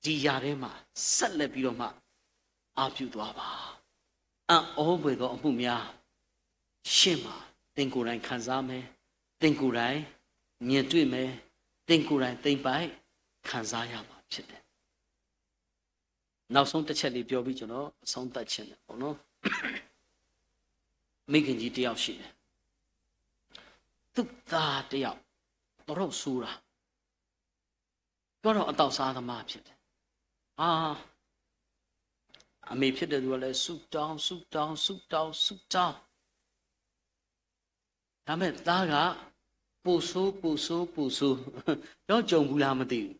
ဒီຢာထဲမှာဆက်လက်ပြီးတော့မှ အားပြုသွားပါ. အံ့ဩဖွယ်သောအမှုများရှေ့မှာ သင်ကိုယ်တိုင်ခံစားမယ်, သင်ကိုယ်တိုင်မြင်တွေ့မယ်, သင်ကိုယ်တိုင်သိမ်းပိုက်ခံစားရမှာဖြစ်တယ်. နောက်ဆုံးတစ်ချက်လေးပြောပြီးကျွန်တော်အဆုံးသတ်ချင်တယ်ပေါ့နော်. မိခင်ကြီးတစ်ယောက်ရှိတယ်. သူ့သားတစ်ယောက် သရုပ်ဆိုးတာ, တော့တော့အသောက်စားသမားဖြစ်တယ်. အာ, အမေဖြစ်တဲ့သူကလည်းဆုတောင်း, ဆုတောင်း, ဆုတောင်း, ဆုတောင်း. ဒါပေမဲ့သားကပိုဆိုး, ပိုဆိုး, ပိုဆိုး. ကျွန်တော်ကြုံဘူးလားမသိဘူး.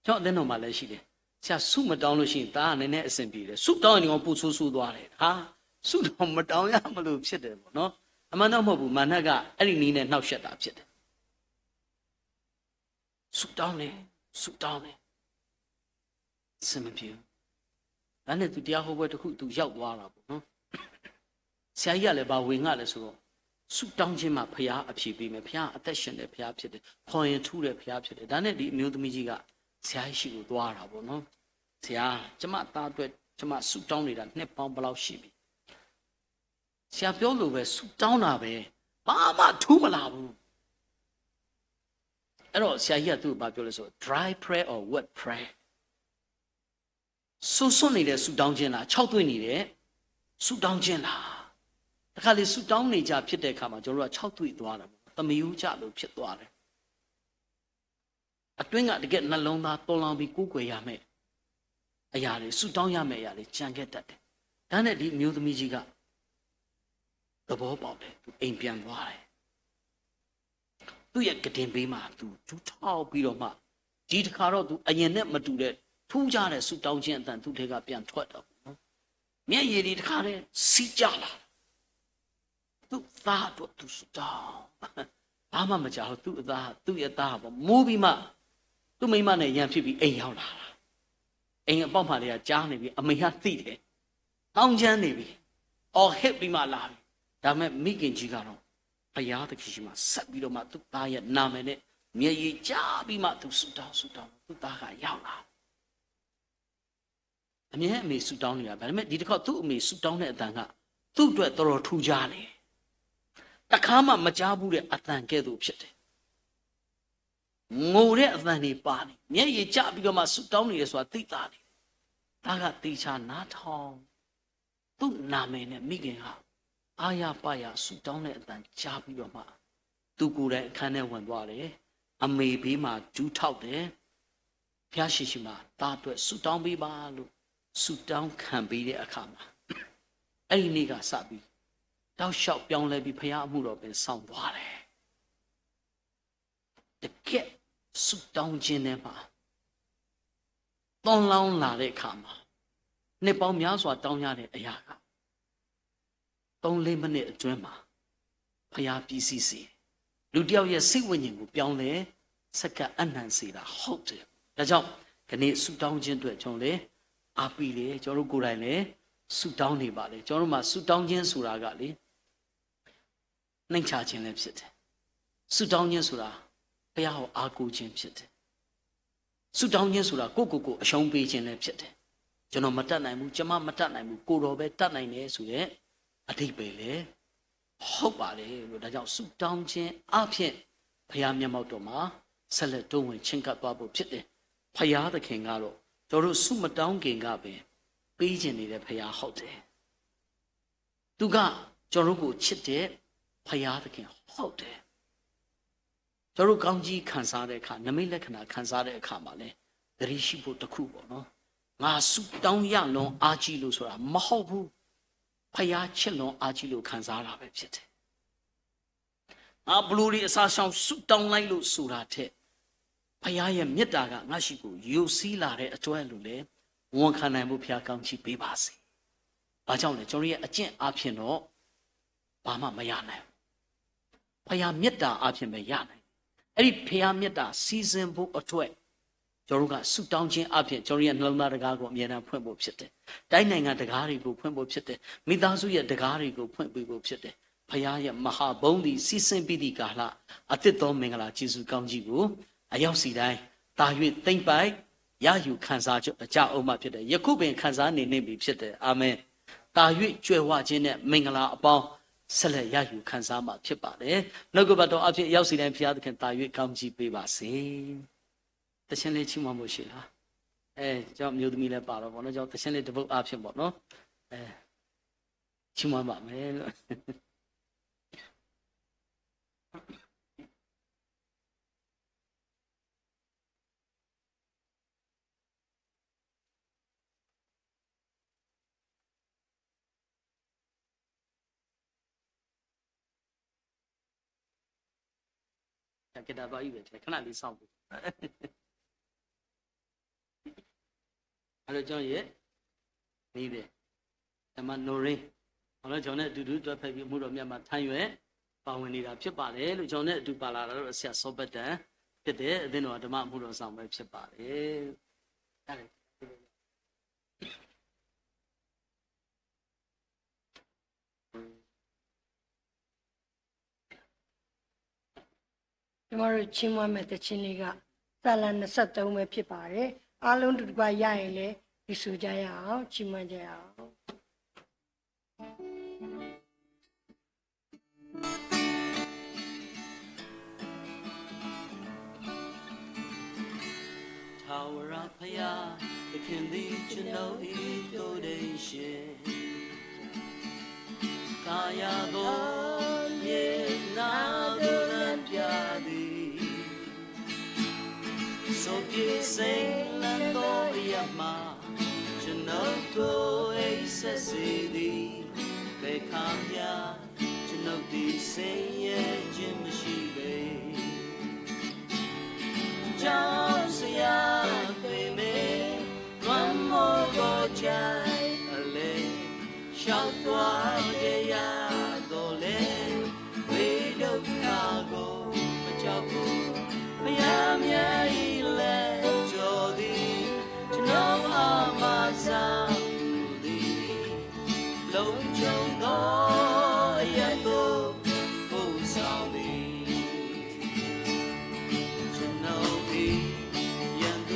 ကျွန်တော်အသင်းတော်မှာလည်းရှိတယ်. ဆရာဆုမတောင်းလို့ရှိရင်သားကနည်းနည်းအဆင်ပြေတယ်. ဆုတောင်းရင်ဒီကောင်ပိုဆိုးဆိုးသွားတယ်. ဟာ, ဆုတောင်းမတောင်းရမလို့ဖြစ်တယ်ပေါ့နော်. အမှန်တော့မဟုတ်ဘူး. မနတ်ကအဲ့ဒီနည်းနဲ့နှောက်ယှက်တာဖြစ်တယ်. ဆုတောင်းတယ်, ဆုတောင်းတယ်. အဆင်မပြေဘူး. ဒါနဲ့သူတရားဟောပွဲတစ်ခုသူရောက်သွားတာပေါ့နော်. ဆရာကြီးကလည်းဘာဝေငှလဲဆိုတော့ ဆုတောင်းခြင်းမှာဘုရားအဖြေပေးမယ်, ဘုရားအသက်ရှင်တဲ့ဘုရားဖြစ်တယ်, ခေါ်ရင်ထူးတဲ့ဘုရားဖြစ်တယ်. ဒါနဲ့ဒီအမျိုးသမီးကြီးကဆရာကြီးရှိကိုသွားတာပေါ့နော်. ဆရာ, ကျမသားအတွက်ကျမဆုတောင်းနေတာနှစ်ပေါင်းဘယ်လောက်ရှိပြီလဲ. ဆရာပြောလို့ပဲဆုတောင်းတာပဲ, ဘာမှထူးမလာဘူး. အဲ့တော့ဆရာကြီးကသူ့ကိုဘာပြောလဲဆိုတော့ dry prayer or wet prayer, ဆိုးဆိုးနေတဲ့ဆုတောင်းခြင်းလား, ခြောက်သွေ့နေတဲ့ဆုတောင်းခြင်းလား. တခါလေဆုတောင်းနေကြဖြစ်တဲ့အခါမှာကျွန်တော်တို့ကခြောက်သွေ့သွားတယ်ပေါ့, သမားရိုးကျလို့ဖြစ်သွားတယ်. အတွင်းကတကယ့်နှလုံးသားသွန်လောင်းပြီးကိုးကွယ်ရမယ့်အရာတွေ, ဆုတောင်းရမယ့်အရာတွေကျန်ခဲ့တတ်တယ်. ဒါနဲ့ဒီအမျိုးသမီးကြီးကသဘောပေါက်တယ်, သူအိမ်ပြန်သွားတယ်. သူ့ရဲ့ကုတင်ပေးမှာသူဒူးထောက်ပြီးတော့မှ, ဒီတခါတော့သူအရင်နဲ့မတူတဲ့ထူးခြားတဲ့ဆုတောင်းခြင်းအသံသူ့ထဲကပြန်ထွက်တော့, မျက်ရည်တွေတခါတည်းစီးကျလာတယ်. သူ့သားအတွက်သူဆုတောင်း, ဘာမှမကြာဘူး, သူ့အသား, သူ့ရဲ့သားပေါ့, မူးပြီးမှသူ့မိန်းမနဲ့ရန်ဖြစ်ပြီးအိမ်ရောက်လာတာ. အိမ်အပေါက်မှာတွေကကြားနေပြီ, အမေကသိတယ်, သောင်းကျန်းနေပြီ, အော်ဟစ်ပြီးမှလာပြီ. ဒါပေမဲ့မိခင်ကြီးကတော့ ဘုရားသခင်ရှိမှဆက်ပြီးတော့မှသူ့သားရဲ့နာမည်နဲ့မျက်ရည်ကျပြီးမှသူဆုတောင်းဆုတောင်း, သူ့သားကရောက်လာ. အမြဲအမေဆုတောင်းနေတာ, ဒါပေမဲ့ဒီတစ်ခေါက်သူ့အမေဆုတောင်းတဲ့အသံကသူ့အတွက်တော်တော်ထူးခြားတယ်. တခါမှမကြားဘူးတဲ့အသံကဲ့သို့ဖြစ်တယ်. ငိုတဲ့အသံတွေပါနေ, မျက်ရည်ကျပြီးတော့မှဆုတောင်းနေတယ်ဆိုတာသိသာနေတယ်. သားကသေချာနားထောင်, သူ့နာမည်နဲ့မိခင်ကအားရပါးရဆုတောင်းတဲ့အသံကြားပြီးတော့မှ, သူကိုယ်တိုင်အခန်းထဲဝင်သွားတယ်. အမေ့ပေးမှာဒူးထောက်တယ်. ဘုရားရှင်ရှိမှာသားအတွက်ဆုတောင်းပေးပါလို့ဆုတောင်းခံပေးတဲ့အခါမှာ, အဲ့ဒီနေ့ကစပြီးတောက်လျှောက်ပြောင်းလဲပြီးဘုရားအမှုတော်ပင်ဆောင်သွားတယ်. တကယ့်ဆုတောင်းခြင်းထဲမှာ သွန်လောင်းလာတဲ့အခါမှာ နှစ်ပေါင်းများစွာတောင်းရတဲ့အရာက သုံးလေးမိနစ်အတွင်းမှာ ဘုရားပြီးစီးစေတယ်။ လူတစ်ယောက်ရဲ့စိတ်ဝိညာဉ်ကိုပြောင်းလဲ စက္ကပ်အနံ့စေတာဟုတ်တယ်။ ဒါကြောင့် ကနေ့ဆုတောင်းခြင်းအတွက်ကျွန်တော်လည်းအားပေးတယ်။ ကျွန်တော်တို့ကိုယ်တိုင်လည်းဆုတောင်းနေပါတယ်။ ကျွန်တော်တို့မှာဆုတောင်းခြင်းဆိုတာကလေ နှိမ်ချခြင်းလည်းဖြစ်တယ်။ ဆုတောင်းခြင်းဆိုတာ ဘုရားကိုအားကိုးခြင်းဖြစ်တယ်။ ဆုတောင်းခြင်းဆိုတာ ကိုယ့်ကိုယ်ကိုအရှုံးပေးခြင်းလည်းဖြစ်တယ်။ ကျွန်တော်မတတ်နိုင်ဘူး၊ ကျွန်မမတတ်နိုင်ဘူး၊ ကိုယ်တော်ပဲတတ်နိုင်တယ်ဆိုတဲ့ အဓိပ္ပာယ်လည်းဟုတ်ပါတယ်လို့။ ဒါကြောင့် ဆုတောင်းခြင်းအားဖြင့် ဘုရားမျက်မှောက်တော်မှာ ဆက်လက်တိုးဝင်ချဉ်းကပ်သွားဖို့ဖြစ်တယ်။ ဘုရားသခင်ကတော့ ကျွန်တော်တို့ဆုမတောင်းခင်ကပင် ပေးချင်နေတဲ့ဘုရားဟုတ်တယ်။ သူကကျွန်တော်တို့ကိုချစ်တဲ့ဘုရားသခင်ဟုတ်တယ်။ ကျွန်တော်တို့ကောင်းကြီးခံစားတဲ့အခါ နိမိတ်လက္ခဏာခံစားတဲ့အခါမှာလည်း သတိရှိဖို့တစ်ခုပေါ့နော်။ ငါဆုတောင်းရလွန်အားကြီးလို့ဆိုတာမဟုတ်ဘူး။ ဘုရားချစ်လွန်အားကြီးလို့ခံစားတာပဲဖြစ်တယ်။ ငါဘလူတွေအစာရှောင်ဆုတောင်းလိုက်လို့ဆိုတာထက် ဘုရားရဲ့မေတ္တာကငါရှိကိုယိုစီးလာတဲ့အတွက်လို့လည်း ဝန်ခံနိုင်ဖို့ဘုရားကောင်းချီးပေးပါစေ။ ဘာကြောင့်လဲ။ ကျွန်တော်ရဲ့အကျင့်အားဖြင့်တော့ ဘာမှမရနိုင်ဘူး။ ဘုရားမေတ္တာအားဖြင့်ပဲရနိုင်တယ်။ အဲ့ဒီဘုရားမေတ္တာစီးဆင်းဖို့အတွက် ကျွန်တော်တို့ကဆုတောင်းခြင်းအားဖြင့် ကျွန်တော်ရဲ့နှလုံးသားတံခါးကိုအမြဲတမ်းဖွင့်ဖို့ဖြစ်တယ်။ တိုင်းနိုင်ငံတံခါးတွေကိုဖွင့်ဖို့ဖြစ်တယ်။ မိသားစုရဲ့တံခါးတွေကိုဖွင့်ပေးဖို့ဖြစ်တယ်။ ဘုရားရဲ့မဟာဘုန်းသည်စီးဆင်းပြီးသည့်ကာလ အသစ်သောမင်္ဂလာကျေးဇူးကောင်းကြီးကို အရောက်စီတိုင်း သာ၍သိမ်းပိုက် ရယူခံစားကြဦးမှာဖြစ်တယ်။ ယခုပင်ခံစားနေနှင့်ပြီဖြစ်တယ်။ အာမင်။ သာ၍ကြွယ်ဝခြင်းနဲ့မင်္ဂလာအပေါင်း ဆက်လက်ရယူခံစားမှာဖြစ်ပါတယ်။ နှုတ်ကပတ်တော်အားဖြင့်ရောက်စီတိုင်း ဘုရားသခင်သာ၍ကောင်းချီးပေးပါစေ။ သီချင်းလေးချီးမွမ်းဖို့ရှိလား။ အဲ၊ ကျွန်တော်မျိုးသမီးလည်းပါတော့ပေါ့နော်။ ကျွန်တော်သီချင်းလေးတစ်ပုဒ်အားဖြင့်ပေါ့နော်။ အဲ၊ ချီးမွမ်းပါမယ်လို့။ ကဲဒါဘၣ်အံၤပဲ ခဏလေးစောင့်။ အဲ့တော့ကျွန်တော်ရဲ့ နေတယ်။ ဓမ္မနိရင်း ဘာလို့ကျွန်တော်နဲ့အတူတူတွဲဖက်ပြီး အမှုတော်မြတ်မှာ ထမ်းရွက်ပါဝင်နေတာဖြစ်ပါတယ်လို့ ကျွန်တော်နဲ့အတူပါလာတာတော့ ဆရာစောဘက်တန်ဖြစ်တယ်။ အသင်းတော်ဓမ္မအမှုတော်ဆောင်ပဲဖြစ်ပါတယ်။ ကျွန်တော်တို့ချီးမွမ်းမယ့်သီချင်းလေးက စာလံနှစ်ဆယ့်သုံးပဲဖြစ်ပါတယ်။ အားလုံးတူတကွရရင်လည်း ဒီဆိုကြရအောင်၊ ချီးမွမ်းကြရအောင်။ ထာဝရဘုရားသခင်သည်ကျွန်ုပ်၏ဒို့တည်းရှင် သာယာသောမြေနားသို့လမ်းပြသည်။ စိတ်ပြေစိတ်လန်းသောအရပ်မှာ ကျွန်ုပ်ကိုအိပ်စက်စေသည်။ ဘယ်အခါမျှ ကျွန်ုပ်သည်ဆင်းရဲခြင်းမရှိပေ။ ကြောက်စရာတွေ့မည် လွှမ်းမိုးသောချိုင့်အလယ် လျှောက်သွားရရသော်လည်း ဝေဒုက္ခကိုမကြောက်ဘူး။ ဘုရားမြတ်၏လက်တော်သည် ကျွန်ုပ်အားမဆါသည်။ လုံခြုံသောအရပ်သို့ပို့ဆောင်သည်။ ကျွန်ုပ်သည်ရန်သူ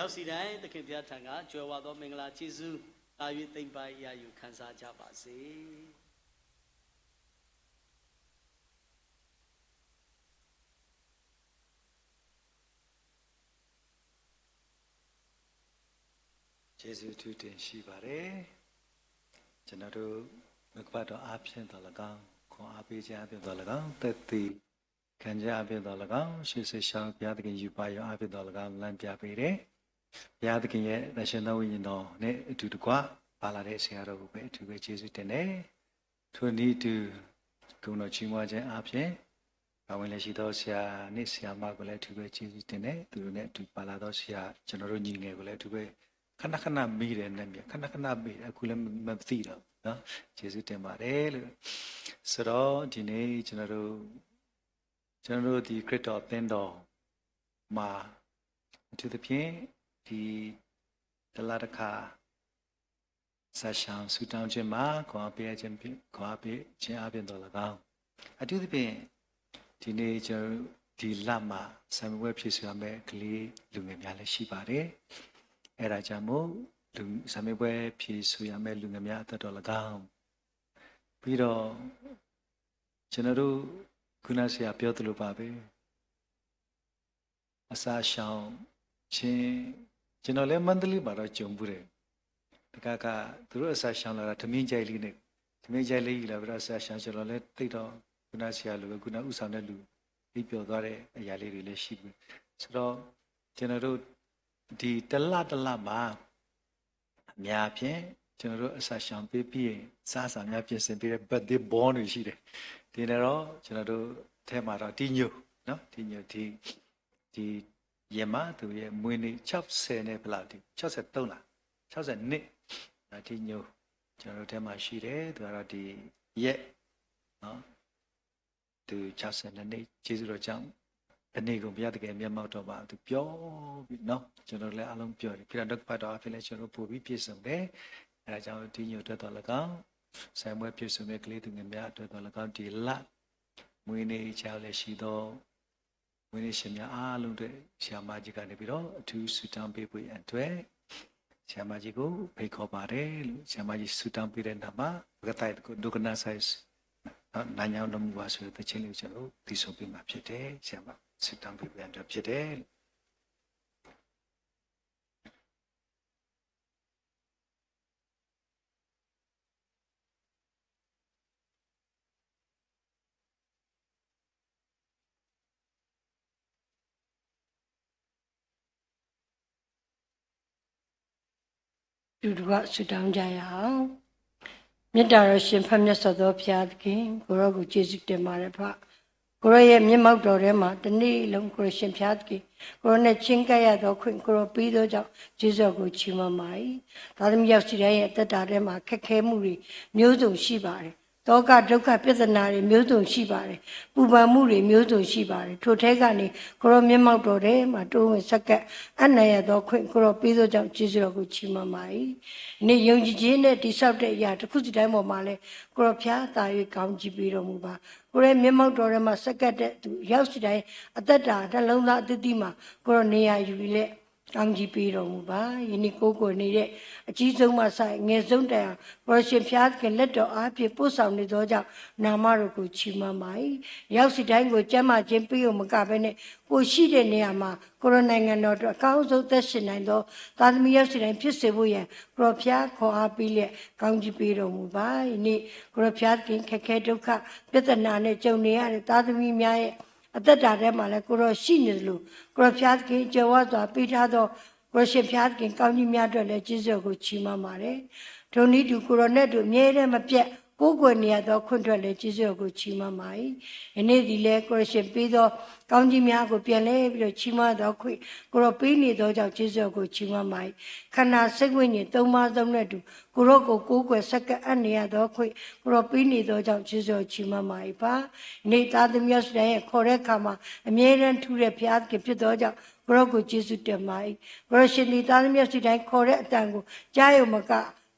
ရောက်စီတိုင်း သခင်ဘုရားထံက ကြွယ်ဝသောမင်္ဂလာကျေးဇူး သာ၍ သိမ်းပိုက်ရယူခံစားကြပါစေ။ ကျေးဇူးအထူးတင်ရှိပါတယ်။ ကျွန်တော်တို့ နှုတ်ကပတ်တော်အားဖြင့်သော်လည်းကောင်း၊ ခွန်အားပေးခြင်းအားဖြင့်သော်လည်းကောင်း၊ သက်သေခံခြင်းအားဖြင့်သော်လည်းကောင်း၊ ရှေ့ဆက်ရှောင်ဘုရားသခင်ယူပါယုံအားဖြင့်သော်လည်းကောင်း လမ်းပြပေးတယ်။ ဘုရားသခင်ရဲ့သန့်ရှင်းသောဝိညာဉ်တော်နဲ့အတူတကွ ပါလာတဲ့ဆရာတော်ကိုပဲအထူးပဲကျေးဇူးတင်တယ်။ ထိုနည်းတူ ဂုဏ်တော်ချီးမွမ်းခြင်းအားဖြင့် ပါဝင်လျက်ရှိသောဆရာနှင့်ဆရာမကိုလည်းအထူးပဲကျေးဇူးတင်တယ်။ သူတို့နဲ့အတူပါလာသောဆရာ ကျွန်တော်တို့ညီငယ်ကိုလည်းအထူးပဲ ခဏခဏမေးတယ်နာမည် ခဏခဏမေးတယ် အခုလည်းမမသိတော့ဘူးနော်။ ကျေးဇူးတင်ပါတယ်လို့ ဆိုတော့ဒီနေ့ကျွန်တော်တို့ ကျွန်တော်တို့ဒီခရစ်တော်အသင်းတော်မှာ အထူးသဖြင့်ဒီတစ်လတစ်ခါ စာရှောင်ဆုတောင်းခြင်းမှာခွန်အားပေးခြင်းဖြင့်ခွန်အားပေးခြင်းအားဖြင့်သော်လည်းကောင်း၊ အထူးသဖြင့်ဒီနေ့ကျွန်တော်တို့ဒီလမှာစာမေးပွဲဖြေဆိုရမယ့်ကလေးလူငယ်များလည်းရှိပါတယ်။ အဲဒါကြောင့်မို့လူစာမေးပွဲဖြေဆိုရမယ့်လူငယ်များအတွက်တော်လည်းကောင်း၊ ပြီးတော့ကျွန်တော်တို့ခုနဆရာပြောသလိုပါပဲ အစာရှောင်ခြင်း ကျွန်တော်လည်းမန္တလေးမှာတော့ကြုံဘူးတယ်။ တခါခါသူတို့အစာရှောင်လာတာထမင်းကြိုက်လေးနဲ့ ထမင်းကြိုက်လေးယူလာပြီးတော့အစာရှောင်ကျွန်တော်လည်းသိတော့ခုနဆရာလိုပဲခုနဦးဆောင်တဲ့လူအိပ်ပျော်သွားတဲ့အရာလေးတွေလည်းရှိဘူးဆိုတော့ကျွန်တော်တို့ဒီတစ်လတစ်လမှာ အများအားဖြင့်ကျွန်တော်တို့အစာရှောင်ပေးပြီးရင်စားစာများပြင်ဆင်ပေးတဲ့ birthday boy တွေရှိတယ်။ ဒီနေ့တော့ကျွန်တော်တို့ထဲမှာတော့တီညိုနော်တီညိုဒီဒီရက်မှာသူရဲ့မွေးနေ့ခြောက်ဆယ်နဲ့ဘယ်လောက်ဒီခြောက်ဆယ်သုံးလားခြောက်ဆယ်နှစ်တီညိုကျွန်တော်တို့ထဲမှာရှိတယ်သူကတော့ဒီရက်နော် သူခြောက်ဆယ်နှစ်နှစ်ကျေးဇူးတော်ကြောင့်တနေ့ကုန်ဘုရားသခင်မျက်မှောက်တော်မှာသူပျော်ပြီနော်ကျွန်တော်လည်းအားလုံးပျော်တယ်ခရစ်တော်နှုတ်ကပတ်တော်အဖြစ်လည်းကျွန်တော်ပို့ပြီးပြည့်စုံတယ်အဲဒါကြောင့်ဒီညိုအတွက်တော်လည်းကောင်းဆိုင်ပွဲပြည့်စုံတဲ့ကလေးသူငယ်များအတွက်တော်လည်းကောင်းဒီလမွေးနေ့ခြားလည်းရှိသောမွေးနေ့ရှင်များအားလုံးအတွက်ဆရာမကြီးကနေပြီးတော့အထူးဆုတောင်းပေးဖို့အတွက်ဆရာမကြီးကိုဖိတ်ခေါ်ပါတယ်လို့ဆရာမကြီးဆုတောင်းပေးတဲ့နောက်မှာပကသးဒိကနၣ်ဆိုင်နာညောင်းတော်မူပါဆိုတဲ့သချင်းလေးကိုကျွန်တော်သိဆိုပေးမှာဖြစ်တယ်ဆရာမဆုတောင်းပေးပေးအတွက်ဖြစ်တယ်လို့ တူတကွဆုတောင်းကြရအောင်။ မေတ္တာတော်ရှင်ဖခင်မြတ်စွာသောဘုရားသခင်ကိုရော့ကိုယေရှုတင်ပါတယ်ဖခင်ကိုရော့ရဲ့မျက်မှောက်တော်ထဲမှာတနေ့လုံးကိုရော့ရှင်ဘုရားသခင်ကိုရော့နဲ့ချင်းကပ်ရသောခွင့်ကိုရော့ပေးသောကြောင့်ယေရှုကိုချီးမွမ်းပါ၏။ သားသမီးယောက်ျားတိုင်းရဲ့အသက်တာထဲမှာခက်ခဲမှုတွေမျိုးစုံရှိပါတယ်တောကဒုက္ခပြဿနာတွေမျိုးစုံရှိပါတယ်ပူပန်မှုတွေမျိုးစုံရှိပါတယ်ထိုထဲကနေကိုရောမျက်မှောက်တော်ထဲမှာတိုးဝင်ဆက်ကပ်အနံ့ရသောခွင့်ကိုရောပေးသောကြောင့်ယေရှုတော်ကိုချီးမွမ်းပါ၏နေ့ယုံကြည်ခြင်းနဲ့တိဆောက်တဲ့အရာတစ်ခုစီတိုင်းပေါ်မှာလည်းကိုရောဖျားသာ၍ကောင်းကြီးပေးတော်မူပါကိုရောမျက်မှောက်တော်ထဲမှာဆက်ကပ်တဲ့သူရောက်စီတိုင်းအသက်တာနှလုံးသားအသီးသီးမှာကိုရောနေရာယူပြီးလက်ကောင်းကြီးပေးတော်မူပါယနေ့ကိုကိုနေတဲ့အကြီးဆုံးမှစငယ်ဆုံးတိုင်အောင်ကိုရရှင်ဖျားသခင်လက်တော်အားဖြင့်ပို့ဆောင်နေသောကြောင့်နာမတော်ကိုချီးမွမ်းပါ၏ရောက်စီတိုင်းကိုကျမ်းမာခြင်းပေးုံမကဘဲနဲ့ကိုရှိတဲ့နေရာမှာကိုရနိုင်ငံတော်အတွက်အကောင်းဆုံးသက်ရှင်နိုင်သောသားသမီးရောက်စီတိုင်းဖြစ်စေဖို့ရန်ကိုရဖျားခွန်အားပေးလျက်ကောင်းကြီးပေးတော်မူပါယနေ့ကိုရဖျားသခင်ခက်ခဲဒုက္ခပြဿနာနဲ့ကြုံနေရတဲ့သားသမီးများရဲ့အသက်တာထဲမှာလည်းကိုရောရှိနေသလိုကိုရောဖျားသခင်ကြွယ်ဝစွာပေးထားသောကိုရောရှင်ဖျားသခင်ကောင်းကြီးများအတွက်လည်းကျေးဇူးတော်ကိုချီးမွမ်းပါတယ်။ထိုနည်းတူကိုရောနဲ့တူအမြဲတမ်းမပြတ်ကိုးကွယ်နေရသောခွင့်အတွက်လည်းကျေးဇူးတော်ကိုချီးမွမ်းပါ၏။ယနေ့သည်လည်းကိုရောရှင်ပေးသောကောင်းကြီးများကိုပြန်လဲပြီးတော့ချီးမွမ်းသောခွင့်ကိုရောပေးနေသောကြောင့်ကျေးဇူးတော်ကိုချီးမွမ်းပါ၏။ခန္ဓာစိတ်ဝိညာဉ်သုံးပါးလုံးနဲ့တူကိုရော့ကိုကိုးကွယ်ဆက်ကပ်အပ်နေရသောခွင့်ကိုရော့ပေးနေသောကြောင့်ယေရှုတော်ချီးမွမ်းပါ၏ပါ။နေ့သားသမီးများစတဲ့ရဲ့ခေါ်တဲ့အခါမှာအမြဲတမ်းထူတဲ့ဘုရားသခင်ဖြစ်သောကြောင့်ကိုရော့ကိုယေရှုတင်ပါ၏။ကိုရော့ရှင်သည်သားသမီးများစတဲ့ခေါ်တဲ့အတန်ကိုကြားရုံမက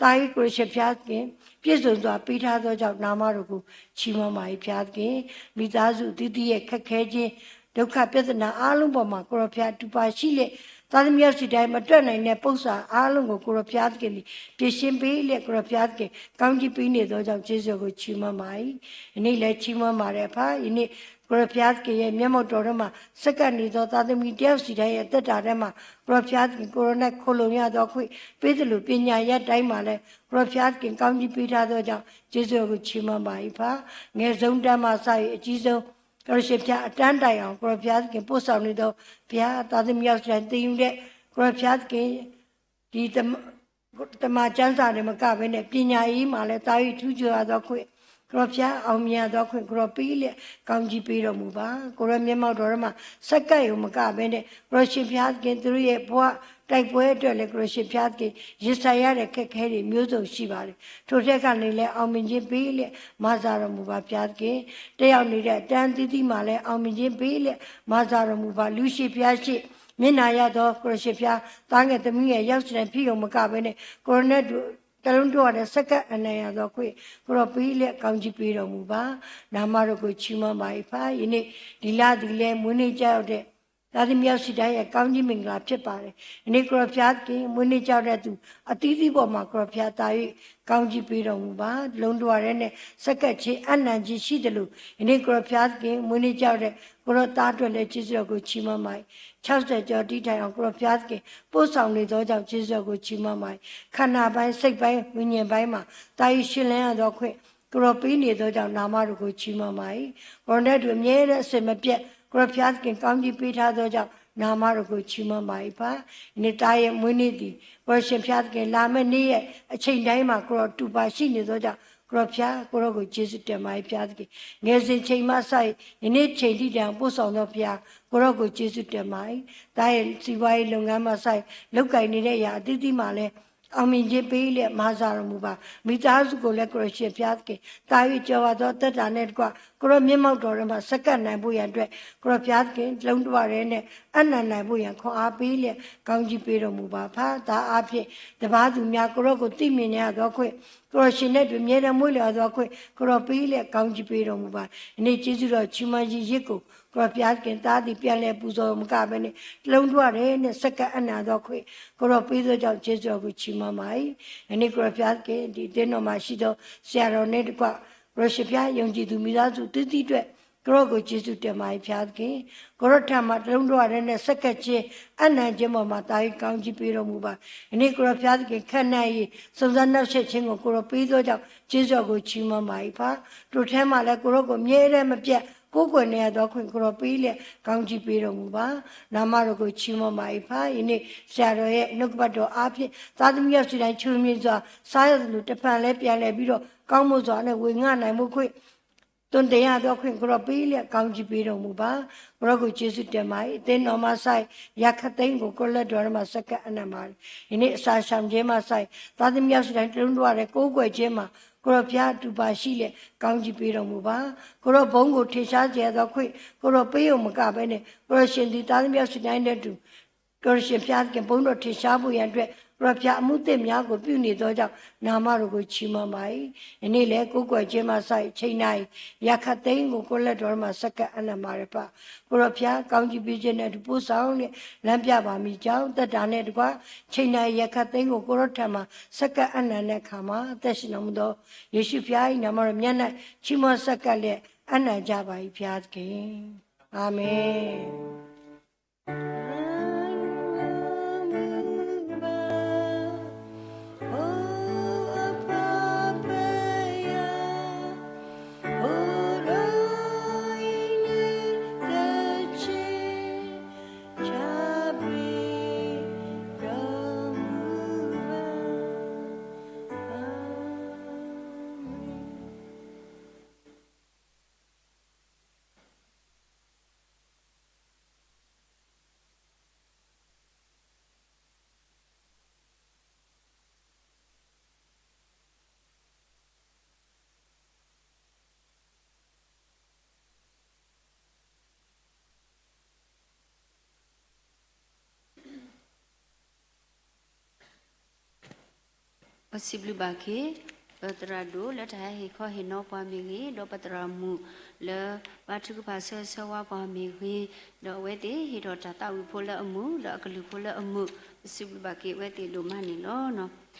သား၏ကိုရရှင်ဘုရားသခင်ပြည့်စုံစွာပေးထားသောကြောင့်နာမတော်ကိုချီးမွမ်းပါ၏ဘုရားသခင်မိသားစုအသီးသီးရဲ့ခက်ခဲခြင်းဒုက္ခပြဿနာအားလုံးပေါ်မှာကိုရော့ဘုရားတူပါရှိလျက် သားသမီးယောက်ျ်စီတိုင်း မတတ်နိုင်တဲ့ ပုစ္ဆာအားလုံးကို ကိုယ်တော်ဘုရားသခင်သည် ဖြေရှင်းပေးလျက် ကိုယ်တော်ဘုရားသခင် ကောင်းကြီးပေးနေသောကြောင့် ကျေးဇူးတော်ကို ချီးမွမ်းပါ၏။ ယနေ့လည်း ချီးမွမ်းပါတယ် အဖ။ ယနေ့ ကိုယ်တော်ဘုရားသခင်ရဲ့ မျက်မှောက်တော်ထဲမှာ ဆက်ကပ်နေသော သားသမီးတယောက်စီတိုင်းရဲ့ အသက်တာထဲမှာ ကိုယ်တော်ဘုရားသခင် ကိုယ်တော်၌ခိုလှုံရသောခွင့် ပေးသလို ပညာရပ်တိုင်းမှာလည်း ကိုယ်တော်ဘုရားသခင် ကောင်းကြီးပေးထားသောကြောင့် ကျေးဇူးတော်ကို ချီးမွမ်းပါ၏ အဖ။ ငယ်ဆုံးတန်းမှစ၍ အကြီးဆုံး ကိုယ်တော်ရှင်ဘုရား အတန်းတိုင်အောင် ကိုယ်တော်ဘုရားသခင် ပို့ဆောင်နေသော ဘုရား သားသမီးယောက်ျ်စီတိုင်း သင်ယူတဲ့ ကိုယ်တော်ဘုရားသခင် ဒီသမ- သမ္မာကျမ်းစာတင်မကဘဲနဲ့ ပညာရေးမှာလည်း သာ၍ ထူးချွန်ရသောခွင့်၊ ကိုယ်တော်ဘုရား အောင်မြင်ရသောခွင့် ကိုယ်တော်ပေးလျက် ကောင်းကြီးပေးတော်မူပါ။ ကိုယ်တော်မျက်မှောက်တော်ထဲမှာ ဆက်ကပ်ရုံမကဘဲနဲ့ ကိုယ်တော်ရှင်ဘုရားသခင် သူတို့ရဲ့ဘဝတိုက်ပွဲအတွက်လည်း ကိုယ်တော်ရှင်ဘုရားသခင် ရင်ဆိုင်ရတဲ့အခက်အခဲတွေ မျိုးစုံရှိပါတယ်။ ထိုထဲကနေလည်း အောင်မြင်ခြင်းပေးလျက် မၤစၢ်တော်မူပါ ဘုရားသခင်။ တက်ရောက်နေတဲ့ အတန်းအသီးသီးမှာလည်း အောင်မြင်ခြင်းပေးလျက် မၤစၢ်တော်မူပါ။ လူရှေ့ဘုရားရှေ့ မျက်နှာရသော ကိုယ်တော်ရှင်ဘုရား သားငယ်သမီးငယ် ယောက်ျ်စီတိုင်း ဖြစ်ရုံမကဘဲနဲ့ ကိုယ်တော်နဲ့အတူ တလုံးတဝၢ်တည်း ဆက်ကပ်အနံၣ်ရသောခွင့် ကိုယ်တော်ပေးလျက် ကောင်းကြီးပေးတော်မူပါ။ နာမတော်ကို ချီးမွမ်းပါ အဖ။ ယနေ့ ဒီလသည်လည်း မွေးနေ့ကျရောက်တဲ့ သားသမီးယောက်ျ်စီတိုင်းရဲ့ ကောင်းကြီးမင်္ဂလာဖြစ်ပါတယ်။ ယနေ့ ကိုယ်တော်ဘုရားသခင် မွေးနေ့ကျရောက်တဲ့သူ အသီးသီးပေါ်မှာ ကိုယ်တော်ဘုရား သာ၍ ကောင်းကြီးပေးတော်မူပါ။ တလုံးတဝၢ်တည်းနဲ့ ဆက်ကပ်ခြင်း အနံၣ်ခြင်းရှိသလို ယနေ့ ကိုယ်တော်ဘုရားသခင် မွေးနေ့ကျရောက်တဲ့ ကိုယ်တော်သားအတွက်လည်း ကျေးဇူးတော်ကို ချီးမွမ်းပါ၏။ ခြောက်ဆယ်ကျော်တီးတိုင်အောင် ကိုယ်တော်ဘုရားသခင် ပို့ဆောင်နေသောကြောင့် ကျေးဇူးတော်ကို ချီးမွမ်းပါ၏။ ခန္ဓာပိုင်း၊ စိတ်ပိုင်း၊ ဝိညာဉ်ပိုင်းမှာ သာ၍ ရှင်လန်းရသောခွင့် ကိုယ်တော်ပေးနေသောကြောင့် နာမတော်ကို ချီးမွမ်းပါ၏။ ကိုယ်တော်နဲ့အတူ အမြဲတမ်း အစဉ်မပြတ် ကိုယ်တော်ဘုရားသခင် ကောင်းကြီးပေးထားသောကြောင့် နာမတော်ကို ချီးမွမ်းပါ၏ အဖ။ ယနေ့ သားရဲ့မွေးနေ့သည် ကိုယ်တော်ရှင်ဘုရားသခင် လာမယ့်နေ့ရက် အချိန်တိုင်းမှာ ကိုယ်တော်တူၢ်ပါရှိနေသောကြောင့် ကိုယ်တော်ဘုရား ကိုယ်တော်ကို ကျေးဇူးတင်ပါ၏ ဘုရားသခင်။ ငယ်စဉ်ချိန်မှစ၍ ယနေ့ချိန်ထိတိုင်အောင် ပို့ဆောင်သောဘုရား ကိုယ်တော်ကို ကျေးဇူးတင်ပါ၏။ သားရဲ့စီးပွားရေးလုပ်ငန်းမှစ၍ လုပ်ကိုင်နေတဲ့အရာအသီးသီးမှာလည်း အောင်မြင်ခြင်းပေးလျက် မၤစၢ်တော်မူပါ။ မိသားစုကိုလည်း ကိုယ်တော်ရှင်ဘုရားသခင် သာ၍ ကြွယ်ဝသောအသက်တာနဲ့တကွ ကိုယ်တော်မျက်မှောက်တော်ထဲမှာ ဆက်ကပ်နိုင်ဖို့ရန်အတွက် ကိုယ်တော်ဘုရားသခင် တလုံးတဝၢ်တည်းနဲ့ အပ်နှံနိုင်ဖို့ရန် ခွန်အားပေးလျက် ကောင်းကြီးပေးတော်မူပါ အဖ။ သားအားဖြင့် တပါးသူများ ကိုယ်တော်ကို သိမြင်ရသောခွင့်၊ ကိုယ်တော်ရှင်နဲ့အတူ အမြဲတမ်းမွေးလျော်သောခွင့် ကိုယ်တော်ပေးလျက် ကောင်းကြီးပေးတော်မူပါ။ ယနေ့ ကျေးဇူးတော်ချီးမွမ်းခြင်းယဇ်ကို ကိုယ်တော်ဘုရားသခင် သားသည် ပြန်လည်ပူဇော်မကဘဲနဲ့ တလုံးတဝၢ်တည်းနဲ့ ဆက်ကပ်အပ်နှံသောခွင့် ကိုယ်တော်ပေးသောကြောင့် ကျေးဇူးတော်ကို ချီးမွမ်းပါ၏။ ယနေ့ ကိုယ်တော်ဘုရားသခင် ဒီအသင်းတော်မှာရှိသော ဆရာတော်နဲ့တကွ ကိုယ်တော်ရှင်ဘုရား ယုံကြည်သူမိသားစုအသီးသီးအတွက် ကိုယ်တော်ကို ကျေးဇူးတင်ပါ၏ဘုရားသခင်။ ကိုယ်တော်ထံမှာ တလုံးတဝၢ်တည်းနဲ့ ဆက်ကပ်ခြင်း အပ်နှံခြင်းပေါ်မှာ သာ၍ ကောင်းကြီးပေးတော်မူပါ။ ယနေ့ ကိုယ်တော်ဘုရားသခင် ခံနိုင်ရည် စုံစမ်းနှောင့်ယှက်ခြင်းကို ကိုယ်တော်ပေးသောကြောင့် ကျေးဇူးတော်ကို ချီးမွမ်းပါ၏ဘုရား။ ထိုထဲမှာလည်း ကိုယ်တော်ကို အမြဲတမ်းမပြတ် ကိုးကွယ်နေရသောခွင့် ကိုယ်တော်ပေးလျက် ကောင်းကြီးပေးတော်မူပါ။ နာမတော်ကို ချီးမွမ်းပါ၏ဘုရား။ ယနေ့ ဆရာတော်ရဲ့ နှုတ်ကပတ်တော်အားဖြင့် သားသမီးယောက်ျ်စီတိုင်း ခြေမုၢ်စွာ စားရသလို တဖန်လည်း ပြန်လည်ပြီးတော့ ကောင်းမွန်စွာနဲ့ ဝေငှနိုင်မှုခွင့် သွန်သင်ရသောခွင့် ကိုယ်တော်ပေးလျက် ကောင်းကြီးပေးတော်မူပါ။ ကိုယ်တော်ကို ကျေးဇူးတင်ပါ၏။ အသင်းတော်မှစ၍ ယခတ်သိမ်းကို ကိုယ်လက်တော်ထဲမှာ ဆက်ကပ်အပ်နှံပါ။ ယနေ့ အစာရှောင်ခြင်းမှစ၍ သားသမီးယောက်ျ်စီတိုင်း တလုံးတဝၢ်တည်း ကိုးကွယ်ခြင်းမှာ ကိုယ်တော်ဘုရား တူၢ်ပါရှိလျက် ကောင်းကြီးပေးတော်မူပါ။ ကိုယ်တော်ဘုန်းကို ထင်ရှားစေရသောခွင့် ကိုယ်တော်ပေးရုံမကဘဲနဲ့ ကိုယ်တော်ရှင်သည် သားသမီးယောက်ျ်စီတိုင်းနဲ့အတူ ကိုယ်တော်ရှင်ဘုရားသခင် ဘုန်းတော်ထင်ရှားဖို့ရန်အတွက် ကိုယ်တော်ဘုရား အမှုသစ်များကို ပြုနေသောကြောင့် နာမတော်ကို ချီးမွမ်းပါ၏။ ယနေ့လည်း ကိုးကွယ်ခြင်းမှစ၍ အချိန်နာရီ ယခတ်သိမ်းကို ကိုယ်လက်တော်ထဲမှာ ဆက်ကပ်အပ်နှံပါ။ ကိုယ်တော်ဘုရား ကောင်းကြီးပေးခြင်းနဲ့အတူ ပို့ဆောင်လျက် လမ်းပြပါမည်ကြောင့် သက်တာနဲ့တကွ အချိန်နာရီ ယခတ်သိမ်းကို ကိုယ်တော်ထံမှာ ဆက်ကပ်အပ်နှံတဲ့အခါမှာ အသက်ရှင်တော်မူသော ယေရှုဘုရား၏နာမတော်မြတ်၌ ချီးမွမ်းဆက်ကပ်လျက် အပ်နှံကြပါ၏ဘုရားသခင်။ အာမင်။ ပသရၣ်ဒိၣ်လၢတၢ်ဟဲဟ့ၣ်ခီဟ့ၣ်နီၤပှၤမ့ၢ်ဂ့ၤ, ဒီးပသရၣ်မုၣ်လၢဘါထုကဖၣ်ဆၢဂ့ၤဆၢဝါပှၤမ့ၢ်ဂ့ၤ, ဒီးအဝဲသ့ၣ်ဟ့ၣ်ထီၣ်တၢ်သးဝံၣ်ဖိလၢအမုာ် ဒီးအကလုၢ်ဖိလၢအမုာ်, ပစံးဘျုးဘၣ်က့ၤအဝဲသ့ၣ်ဒိၣ်မးန့ၣ်လီၤ.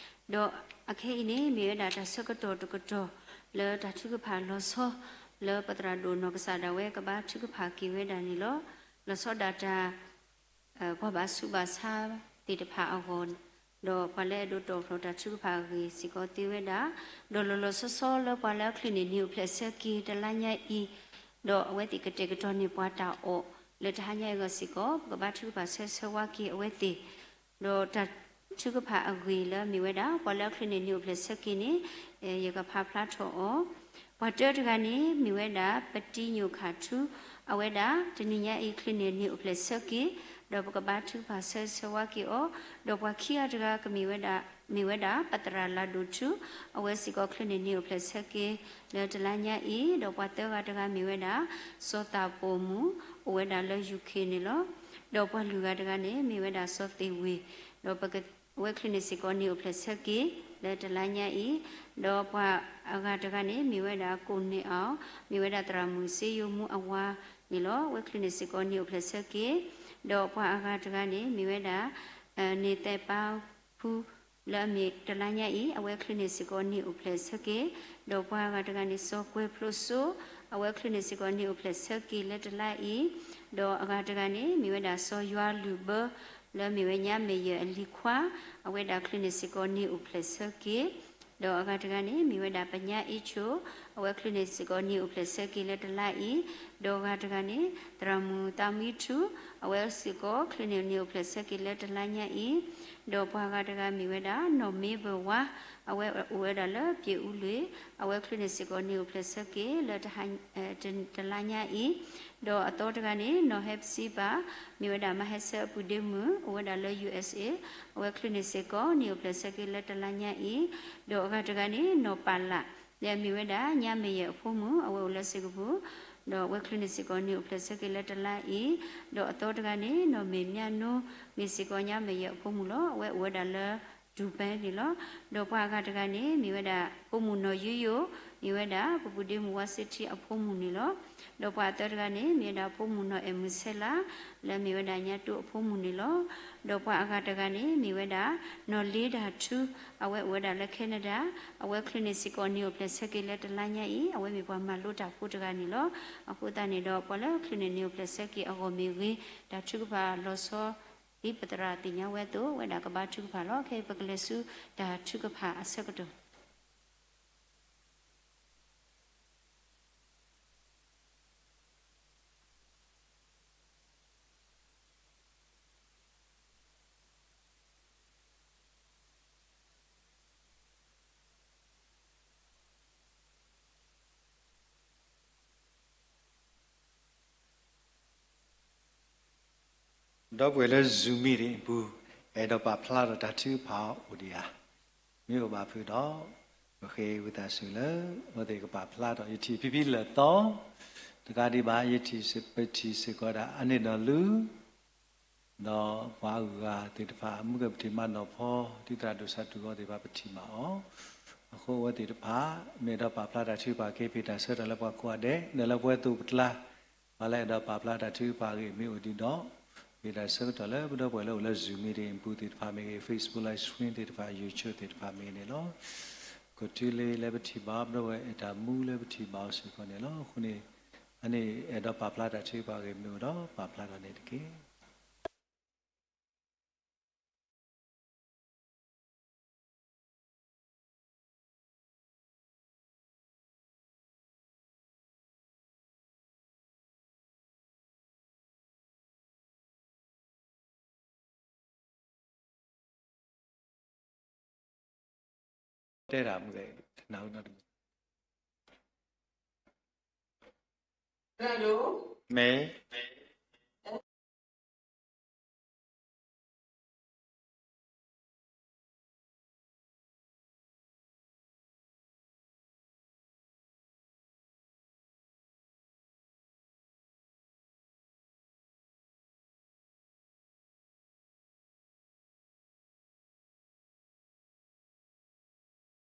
ဒီးအခဲအံၤန့ၣ် မ့ၢ်ဝဲဒၣ်တၢ်ဆၢကတီၢ်တကတီၢ် လၢတၢ်ထုကဖၣ်လီၤဆီ လၢပသရၣ်ဒိၣ်နီၢ်ကစၢ်ဒၣ်ဝဲကဘါထုကဖၣ်က့ၤဝဲဒၣ်န့ၣ်လီၤ. လီၤဆီဒၣ်တၢ် ပှၤဘၣ်ဆူးဘၣ်ဆါသ့ၣ်တဖၣ်အဂီၢ်, ဒီးပှၤလၢအဲၣ်ဒိးတီၢ်ဖျိးတၢ်ထုကဖၣ်အဂ့ၢ်စ့ၢ်ကီးသ့ဝဲဒၣ်, ဒီးလီၤလီၤဆီဆီလၢပှၤလၢအချ့န့ၣ် နံၤအိၣ်ဖျဲၣ်ဆၢက့ၤတလါညါအံၤ, ဒီးအဝဲသ့ၣ်ကတဲာ်ကတီၤန့ၢ်ပှၤတၢ်အီၣ်လၢတဟါညါအံၤအဂီၢ်စ့ၢ်ကီး ပကဘါထုကဖၣ်ဆၢဂ့ၤဆၢဝါက့ၤအဝဲသ့ၣ် ဒီးတၢ်ထုကဖၣ်အဂ့ၢ်လၢမ့ၢ်ဝဲဒၣ် ပှၤလၢအချ့န့ၣ် နံၤအိၣ်ဖျဲၣ်ဆၢက့ၤန့ၣ် ယကဖးဖျါထီၣ်အီၤ, ပှၤတၢတဂၤန့ၣ် မ့ၢ်ဝဲဒၣ် ပတံညိၣ်ခၣ်ထူ, အဝဲဒၣ်တနံၤညါအံၤချ့န့ၣ် နံၤအိၣ်ဖျဲၣ်ဆၢက့ၤ, ဒီးပကဘါထုကဖၣ်ဆၢဂ့ၤဆၢဝါက့ၤအီၤ, ဒီးပှၤခံဂၤတဂၤကမ့ၢ်ဝဲဒၣ် မ့ၢ်ဝဲဒၣ် ပသရၣ်လၤဒိၣ်ထူ, အဝဲစ့ၢ်ကီးချ့န့ၣ် နံၤအိၣ်ဖျဲၣ်ဆၢက့ၤလၢတလါညါအံၤ, ဒီးပှၤသၢဂၤတဂၤမ့ၢ်ဝဲဒၣ် စီၤသးပိာ်မူ, အိၣ်ဝဲဒၣ်လၢ ယူၣ်ခ့ၣ်န့ၣ်လီၤ. ဒီးပှၤလွံၢ်ဂၤတဂၤန့ၣ် မ့ၢ်ဝဲဒၣ်စီၤသ့ၣ်ဝ့ၢ်, ဒီးပက အဝဲချ့န့ၣ်စ့ၢ်ကီး နံၤအိၣ်ဖျဲၣ်ဆၢက့ၤလၢတလါညါအံၤ, ဒီးပှၤအဂၤတဂၤန့ၣ် မ့ၢ်ဝဲဒၣ် ကိၣ်န့ၢ်အီၤ, မ့ၢ်ဝဲဒၣ်သရၣ်မုၣ်စ့ယိၤမူအဝၤန့ၣ်လီၤ. အဝဲချ့န့ၣ်စ့ၢ်ကီး နံၤအိၣ်ဖျဲၣ်ဆၢက့ၤ, ဒီးပှၤအဂၤတဂၤန့ၣ် မ့ၢ်ဝဲဒၣ် န့ၢ်သဲးပၢ်ဖူ လၢအမ့ၢ်တလါညါအံၤ အဝဲချ့န့ၣ်စ့ၢ်ကီး နံၤအိၣ်ဖျဲၣ်ဆၢက့ၤ, ဒီးပှၤအဂၤတဂၤန့ၣ် စီၤကွဲၤဖျိစိ, အဝဲချ့န့ၣ်စ့ၢ်ကီး နံၤအိၣ်ဖျဲၣ်ဆၢက့ၤလၢတလါအံၤ, ဒီးအဂၤတဂၤန့ၣ် မ့ၢ်ဝဲဒၣ်စီၤယွၤလုၢ်ဘၢ လၢအမ့ၢ်ဝဲညါမဲာ်ယဲၢ်အလံၤခွါ, အဝဲဒၣ်ချ့န့ၣ်စ့ၢ်ကီး နံၤအိၣ်ဖျဲၣ်ဆၢက့ၤ, ဒီးအဂၤတဂၤန့ၣ် မ့ၢ်ဝဲဒၣ်ပညါအ့ဆိ, အဝဲချ့န့ၣ်စ့ၢ်ကီး နံၤအိၣ်ဖျဲၣ်ဆၢက့ၤလၢတလါအံၤ, ဒီးအဂၤတဂၤန့ၣ် သရၣ်မုၣ်သးမံထူ, အဝဲစ့ၢ်ကီးချ့န့ၣ် နံၤအိၣ်ဖျဲၣ်ဆၢက့ၤလၢတလါညါအံၤ, ဒီးပှၤအဂၤတဂၤမ့ၢ်ဝဲဒၣ် နီၢ်မ့ၢ်ဘၢၣ်ဝါ, အဝဲအိၣ်ဝဲဒၣ်လၢပၠ့ၣ်အူလွံၢ်, အဝဲချ့န့ၣ်စ့ၢ်ကီး နံၤအိၣ်ဖျဲၣ်ဆၢက့ၤလၢ တလါညါအံၤ, ဒီးအသီတဂၤန့ၣ် နီၢ်ဟဲပစံပာ်, မ့ၢ်ဝဲဒၣ်မဟဲဆၢအပုၢ်ဒ့မုၣ်, အိၣ်ဝဲဒၣ်လၢ ယူၣ်အ့ၣ်စ့ၣ်, အဝဲချ့န့ၣ်စ့ၢ်ကီး နံၤအိၣ်ဖျဲၣ်ဆၢက့ၤလၢတလါညါအံၤ, ဒီးအဂၤတဂၤန့ၣ် နီၢ်ပာ်လး, လၢအမ့ၢ်ဝဲဒၣ် ညါမဲာ်ယဲၢ်အဖိမုၣ်, အဝဲအိၣ်လၢစ့ၢ်ကပူၤ, ဒီးအဝဲချ့န့ၣ်စ့ၢ်ကီး နံၤအိၣ်ဖျဲၣ်ဆၢက့ၤလၢတလါအံၤ, ဒီးအသီတဂၤန့ၣ် နီၢ်မ့ၢ်မၠါနိ, မ့ၢ်စ့ၢ်ကီးညါမဲာ်ယဲၢ်အဖိမုၣ်လီၤ. အဝဲအိၣ်ဝဲဒၣ်လၢ ဒူဘဲန့ၣ်လီၤ. ဒီးပှၤအဂၤတဂၤန့ၣ် မ့ၢ်ဝဲဒၣ်ဖိမုၣ်နီၢ်ယိယိ, မ့ၢ်ဝဲဒၣ်ပပုၢ်ဒ့မုၣ်ဝါစ့ထံအဖိမုၣ်န့ၣ်လီၤ. ဒီးပှၤအသၢတဂၤန့ၣ် မ့ၢ်ဝဲဒၣ်ဖိမုၣ်နီၢ်အဲၣ်မုၢ်ဆဲလး, လၢအမ့ၢ်ဝဲဒၣ်ညါတိအဖိမုၣ်န့ၣ်လီၤ. ဒီးပှၤအဂၤတဂၤန့ၣ် မ့ၢ်ဝဲဒၣ် နီၢ်လ့ဒၣ်ထူ, အဝဲအိၣ်ဝဲဒၣ်လၢ Canada, အဝဲချ့န့ၣ်စ့ၢ်ကီး နံၤအိၣ်ဖျဲၣ်ဆၢက့ၤလၢတလါညါအံၤ, အဝဲမ့ၢ်ပှၤမၤလိတၢ်ဖိတဂၤန့ၣ်လီၤ. အဃိသတးန့ၣ်ဒီး ပှၤလၢချ့န့ၣ် နံၤအိၣ်ဖျဲၣ်ဆၢက့ၤအဂီၢ်မ့ၢ်ဂ့ၤ, တၢ်ထုကဖၣ်လီၤဆီ ဒ်ပသရၣ်သ့ၣ်ညါဝဲအသိး ဝဲဒၣ်ကဘါထုကဖၣ်လီၤ. ခဲအံၤပကလဲၤဆူတၢ်ထုကဖၣ်အဆၢကတီၢ် ဒီပုၢ်ဝဲၢ်လၢ Zoom meeting အပူၤ အဲၣ်ဒိးပာ်ဖျါဒီးတၢ်ထုကဖၣ်အိၣ်ဒံးဧါ. မ့ၢ်အိၣ်ဘၣ်ဖုးဒီး ပဃ့ဝံသးစူၤလၢ အဝဲသ့ၣ်ကပာ်ဖျါဒီး ယထံၣ်ဖံဖံလၢာ်သီ တကးဒံးဘၣ် ယထံၣ်ပထံၣ်စ့ၢ်ကီးဒၣ် အန့ၣ်ဒီးလူ ဒီးပှၤအဂုၤအဂၤသ့ၣ်တဖၣ် မုၢ်ကပထံၣ်မၤနီၢ်ဖီ ဒ်သရၣ်ဒိၣ်ဆၣ်တူၢ်ဂီၤသ့ၣ်တဖၣ် ပထံၣ်ဘၣ်အီၤ. အဃိအဝဲသ့ၣ်တဖၣ် မ့ၢ်အဲၣ်ဒိးပာ်ဖျါတၢ်ထုကဖၣ်က့ၤ ဖံးတၢ်ဆၢကတီၢ်လၢပှၤကိးဂၤဒဲး ဒီးလၢပဝဲသ့ၣ်ပကျါ ပှၤလၢအဲၣ်ဒိးပာ်ဖျါတၢ်ထုကဖၣ်အဂ့ၢ်မ့ၢ်အိၣ်ဒံးဒီး ဖံးတၢ်ဆၢကတီၢ်လၢပဒီပုၢ်ဝဲၢ်လၢအိၣ်လၢ Zoom meeting အပူၤသ့ၣ်တဖၣ်မ့ၢ်ဂ့ၤ, Facebook live stream သ့ၣ်တဖၣ်, YouTube သ့ၣ်တဖၣ်မ့ၢ်ဂ့ၤန့ၣ်လီၤ. ကီၢ်သူလ့ၤလၢပထံၣ်ဘၣ်အီၤ ပဒီပုၢ်ဝဲၢ်အဲၣ်တၢ်မူလၢပထံၣ်ဘၣ်အီၤစ့ၢ်ကီးန့ၣ်လီၤ. အဃိန့ၣ် အန့ၣ်အဲၣ်ဒိးပာ်ဖျါတၢ်ထုကဖၣ်အဂ့ၢ်မ့ၢ်အိၣ်ဒီး ပာ်ဖျါထီၣ်န့ၣ်တက့ၢ်.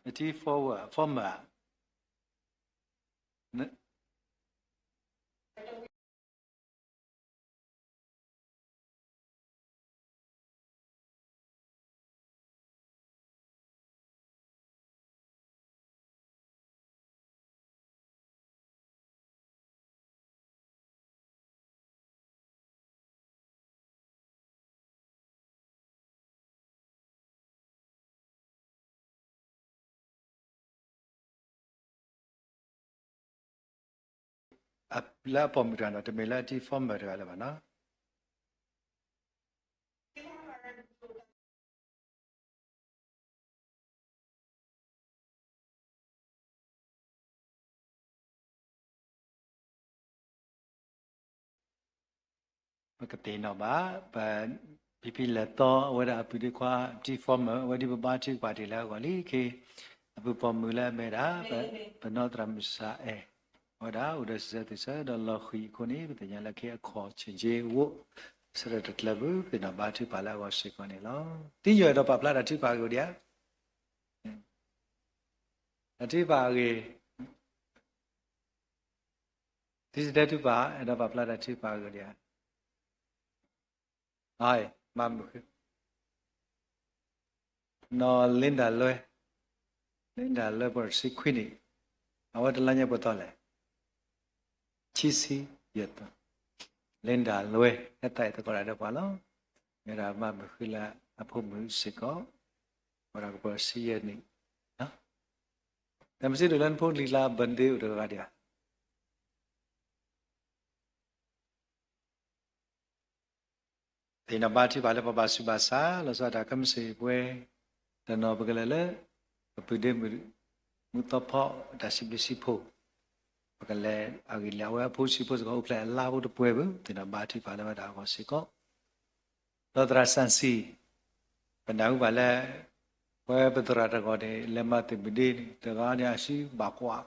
အထံ forward former လၢအပိာ်မုၣ်တဂၤနီၤ, တမ့ၢ်လၢအထံ former တဂၤလၢၤဘၣ်နီၤ. ပကသ့ၣ်နီၣ်ဘၣ် ပ ဖံဖံလဲၤသီ အဝဲဒၣ်အပုၢ်ဒ့ခွါ ထံ former အဝဲဒ်ပဘါထုကဖၣ်တ့ၢ်လၢအဂီၢ်လံခ့, အပုၢ်ပိာ်မုၣ်လၢအမ့ၢ်ဒၣ် ပနီၢ်သရၣ်မုၣ်စၤအဲၣ် အဝဲဒၣ်အိၣ်ဒီးစံးဆၢသုးစၢဒီးလီၤဃံၤအဃိန့ၣ် ပသ့ၣ်ညါလၢခ့အခီၣ်ဆံးက့အိၣ် ဆၢထၢၣ်တကျၢၢ်ပူၤ ပသ့ၣ်နီၣ်ဘါထုကဖၣ်လၢအဂီၢ်စ့ၢ်ကီးန့ၣ်လီၤ. သံယိၤအဲၣ်ဒိးပာ်ဖျါတၢ်ထုကဖၣ်အဂ့ၢ်ဒံးဧါ, တၢ်ထုကဖၣ်အဂ့ၢ် သုစတဲထုကဖၣ် အဲၣ်ဒိးပာ်ဖျါတၢ်ထုကဖၣ်အဂ့ၢ်ဒံးဧါ, မၤမုာ်ဃု နီၢ် Linda လွဲ, Linda လွဲ ပှၤတဆံခွံနံၣ်, အဝဲတလါညါပှဲၤသီလဲၣ်, ခံဆံယဲၢ်သီ, Linda လွဲ ဟဲသးအံၤသကိးတၢ်ဒီးပှၤလီၤ, မ့ၢ်ဒၣ်မၤမုာ်ဃုလၢအဖိမုၣ်စ့ၢ်ကီး, ဝဲဒၣ်ကပှဲၤဆံယဲၢ်နံၣ်, တၢ်မ့ၢ်စံးဒုးလၢနဖိနလံၤလၢ birthday အိၣ်တဂၤဒံးဧါ သ့ၣ်နီၣ်ဘါထုကဖၣ်လၢပဘၣ်ဆူးဘၣ်ဆါ လီၤဆီဒၣ်တၢ်ခဲမုၢ်ဆ့ၣ်ပှဲၤ, တနီၤပကလဲၤလၢ ပပုၢ်ဒ့မုၣ် မူသီဖီ တၢ်စံးဘျုးစံးဖှိၣ်, ပကလဲၤအဂ့ၢ်လၢအဝဲအဖိဆံးဖိစ့ၢ်ကီး အိၣ်ဖျဲၣ်အလါဖိတပှဲၤဘၣ်, သ့ၣ်နီၣ်ဘါထုကဖၣ်လၢဝဲဒၣ်အဂီၢ်စ့ၢ်ကီး, ဒီးသရၣ်စၣ်စံၣ် ပနၢ်ဟူဘၣ်လၢ ပဝဲပသရၣ်တဂၤန့ၣ် လဲၤမၤသ့ၣ်မုၣ်ဒ့န့ၣ် တဂၤန့ၣ်အစုဘၣ်ကွၢ်,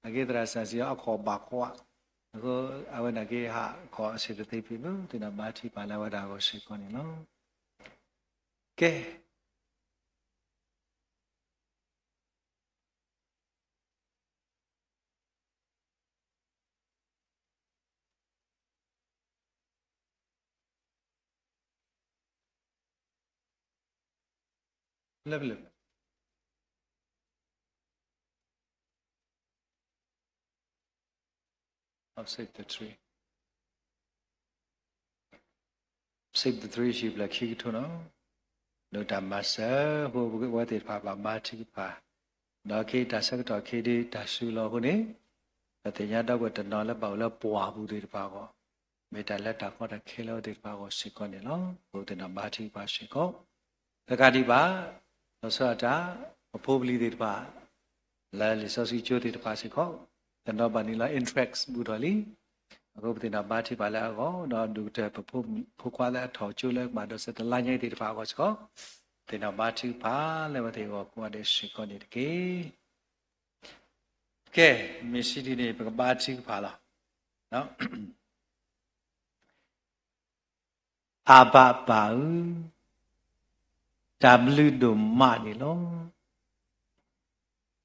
အက့သရၣ်စၣ်စံၣ်အခီၣ်ဘၣ်ကွၢ်, အဃိအဝဲန့ၣ်က့ဟးခီၣ်အဆံးတသ့ဖံးဘၣ်, သ့ၣ်နီၣ်ဘါထုကဖၣ်လၢဝဲဒၣ်အဂီၢ်စ့ၢ်ကီးန့ၣ်လီၤ. ကဲ လၢပလၢ Save the tree, Save the tree ဟံၣ်ဖျၢၣ်ခံကထိနီၤ, ဒီးတၢ်မၤစၢၤအဃိပဝဲသ့ၣ်တဖၣ်ဘၣ်ဘါထုကဖၣ်, ဒီးခ့တၢ်ဆၢကတီၢ်ခ့ဒ့တၢ်စုလီၤအဃိန့ၣ်, ပသ့ၣ်ညါဒီးပှၤတနီၤလၢဘၣ်အိၣ်လၢပှၢ်ပူၤသ့ၣ်တဖၣ်အဂီၢ်, မ့ၢ်တၢ်လၢတၢ်ကီတၢ်ခဲလၢအဝဲသ့ၣ်တဖၣ်အဂီၢ်စ့ၢ်ကီးန့ၣ်လီၤ. အဃိသ့ၣ်နီၣ်ဘါထုကဖၣ်စ့ၢ်ကီး, တကးဒံးဘၣ်, လီၤဆီဒၣ်တၢ် ပဖိပလံၤသ့ၣ်တဖၣ် လၢလံာ်စီဆှံကၠိသ့ၣ်တဖၣ်စ့ၢ်ကီး, တနီၤဘၣ်န့ၣ်လီၤ interest ဘူးထီၣ်လံ, အဃိပသ့ၣ်နီၣ်ဘါထုကဖၣ်လၢအဂီၢ်, ဒီးဒိၣ်ကတၢၢ်ပဖိခွါလၢအထီၣ်ကၠိလၢကဘၣ်ဒိးစဲးတလါညါအံၤသ့ၣ်တဖၣ်အဂီၢ်စ့ၢ်ကီး, သ့ၣ်နီၣ်ဘါထုကဖၣ်လၢအဝဲသ့ၣ်အဂီၢ်ကိးဂၤဒဲးစ့ၢ်ကီးန့ၣ်တက့ၢ်. ကဲ, မ့ၢ်စံးဒ်န့ၣ် ပကဘါထုကဖၣ်လီၤ. အဘၣ်ပၢ်ဧၢ, တၢ်ဘျုးဒိၣ်မးန့ၣ်လီၤ.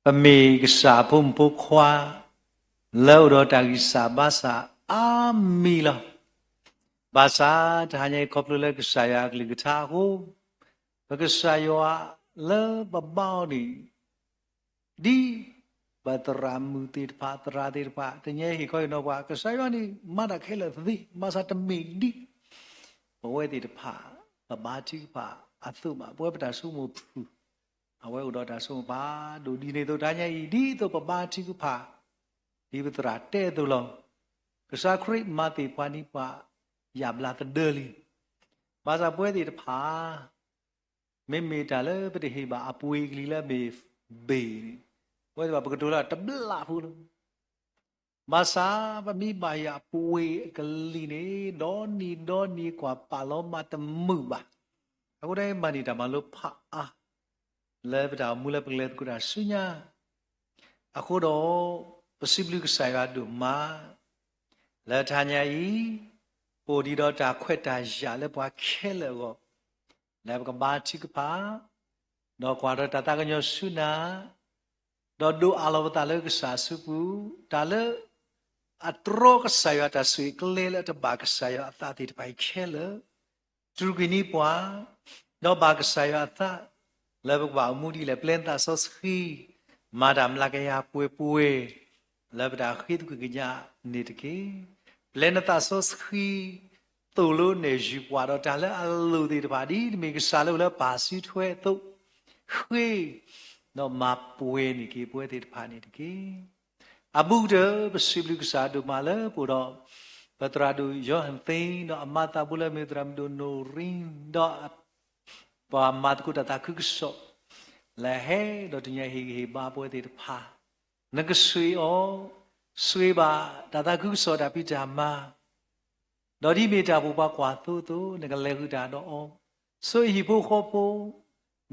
ပမ့ၢ်ကစၢ်အဖိမုၣ်ဖိခွါ လၢအိၣ်ဒီးတၢ်ဂံၢ်စၢ်ဘါစၢ်အါမံၤလီၤ. ဘၣ်ဆၣ်တဟါညါအံၤခီဖျိလၢကစၢ်ယွၤအကလုၢ်ကထါအဃိ, ပကစၢ်ယွၤလၢပဘါအီၤန့ၣ် ဒ်ပသရၣ်မုၣ်သ့ၣ်တဖၣ် သရၣ်သ့ၣ်တဖၣ် တနံၤအံၤဟ့ၣ်ခီဟ့ၣ်နီၤပှၤ ကစၢ်ယွၤန့ၣ် မၤတၢ်ခဲလၢာ်သ့, ဘၣ်ဆၣ်တမ့ၢ်ဒ်ပဝဲသ့ၣ်တဖၣ် ပဘါထုကဖၣ်အသိးဘၣ်. ပဝဲပတၢ်ဆိကမိၣ်ဖုၣ် အဝဲအိၣ်ဒီးတၢ်ဆိကမိၣ်ဖးဒိၣ်ဒ်န့ၣ်အသိး တဟါညါအံၤ ဒ်သိးပဘါထုကဖၣ် ဒ်ပသရၣ်တဲအသိးလီၤ. ကစၢ်ခရံာ်မၤသ့ၣ်ပှၤန့ၢ်ပှၤ ယၣ်ဘျါသဒၢလံ. ဘၣ်ဆၣ်ပဝဲသ့ၣ်တဖၣ် မ့မ့ၢ်တၢ်လၢပတဟ့ၣ်ဘၣ်အပှ့ၤကလံၤလၢအမ့ၢ် ဘ့ၣ်န့ၣ်, ပဝဲသ့ၣ်တဖၣ်ပကတိၤလၢတဘျၣ်ဖိလီၤ. ဘၣ်ဆၣ်ပမ့ၢ်ဘၣ်ဟ့ၣ်အပှ့ၤအကလံၤန့ၣ် ဒီနံၤဒီနံၤကွၢ်ပာ်လီၤမၢ်တမုာ်ဘၣ်. အဃိဒ်အံၤ မၤန့ၢ်တၢ်မၤလိဖးအါ လၢပတၢ်အိၣ်မူလၢပကလဲၤသကိးတၢ်ဆူညါ အဃိဒီး ပစံးဘျုးကစၢ်ယွၤဒိၣ်မး လၢတဟါညါအံၤ ပအိၣ်ဒံးဒီးတၢ်ခွဲးတၢ်ယာ်လၢပှၤခဲလၢာ်အဂီၢ် လၢပကဘါထုကဖၣ် ဒီးကွၢ်ထီၣ်တၢ်သးကညီၤဆူနၤ ဒီးဒိးအးလီၤပသးလၢကစၢ်အစုပူၤ, တၢ်လၢအတြီကစၢ်ယွၤတၢ်ဆိၣ်ဂ့ၤကျဲလၢအတဘၣ်ကစၢ်ယွၤအသးသ့ၣ်တဖၣ်အံၤခဲလၢာ်, တြူာ်ကွံာ်န့ၢ်ပှၤ, ဒီးဘၣ်ကစၢ်ယွၤအသး လၢပကဘၣ်အိၣ်မူဒ်လဲၣ်. ပျဲနသးစီဆှံ, မၤတၢ်မျးကယၤပှဲၤပှဲၤ လၢပတၢ်ဃ့သကွံာ်ကညးန့ၣ်တက့ၢ်. ပျဲနသးစီဆှံ သိၣ်လိနဲၣ်ယုၢ်ပှၤဒီးတၢ်လၢအလိၣ်သ့ၣ်တဖၣ် ဒ်တမ့ၢ်ကစၢ်လၢအိၣ်လၢပၢ်စုထွဲအသိး, ဃ့ ဒီးမၤပှဲၤန့ၢ်က့ၤပဝဲသ့ၣ်တဖၣ်န့ၣ်တက့ၢ်. အဘူးကတၢၢ် ပစံးဘျုးကစၢ်ဒိၣ်မးလၢပအိၣ်ဒီး ပသရၣ်ဒိၣ်ယိၤဟၣ်သ့ ဒီးအမါသးဘိလၢမ့ၢ်သရၣ်မုၣ်ဒိၣ်နိၣ်ရံ, ဒီးပှၤမၤသကိးတၢ်သးခုကစီၣ် လၢဟဲဒီးတနံၤအံၤဟ့ၣ်ဂံၢ်ဟ့ၣ်ဘါပဝဲသ့ၣ်တဖၣ်, နကဆိၣ်ဂ့ၤအီၤ, ဆိၣ်ဂ့ၤဘၣ်တၢ်သးခုကစီၣ်တၢ်ဖံးတၢ်မၤ ဒီးဒ်မ့ၢ်တၢ်ပိာ်ပှၤကွၢ်သိအသိး နကလဲၤဃုာ်တၢ်ဒီးအီၤ, ဆိၣ်ဂ့ၤဟံၣ်ဖိဃီဖိ,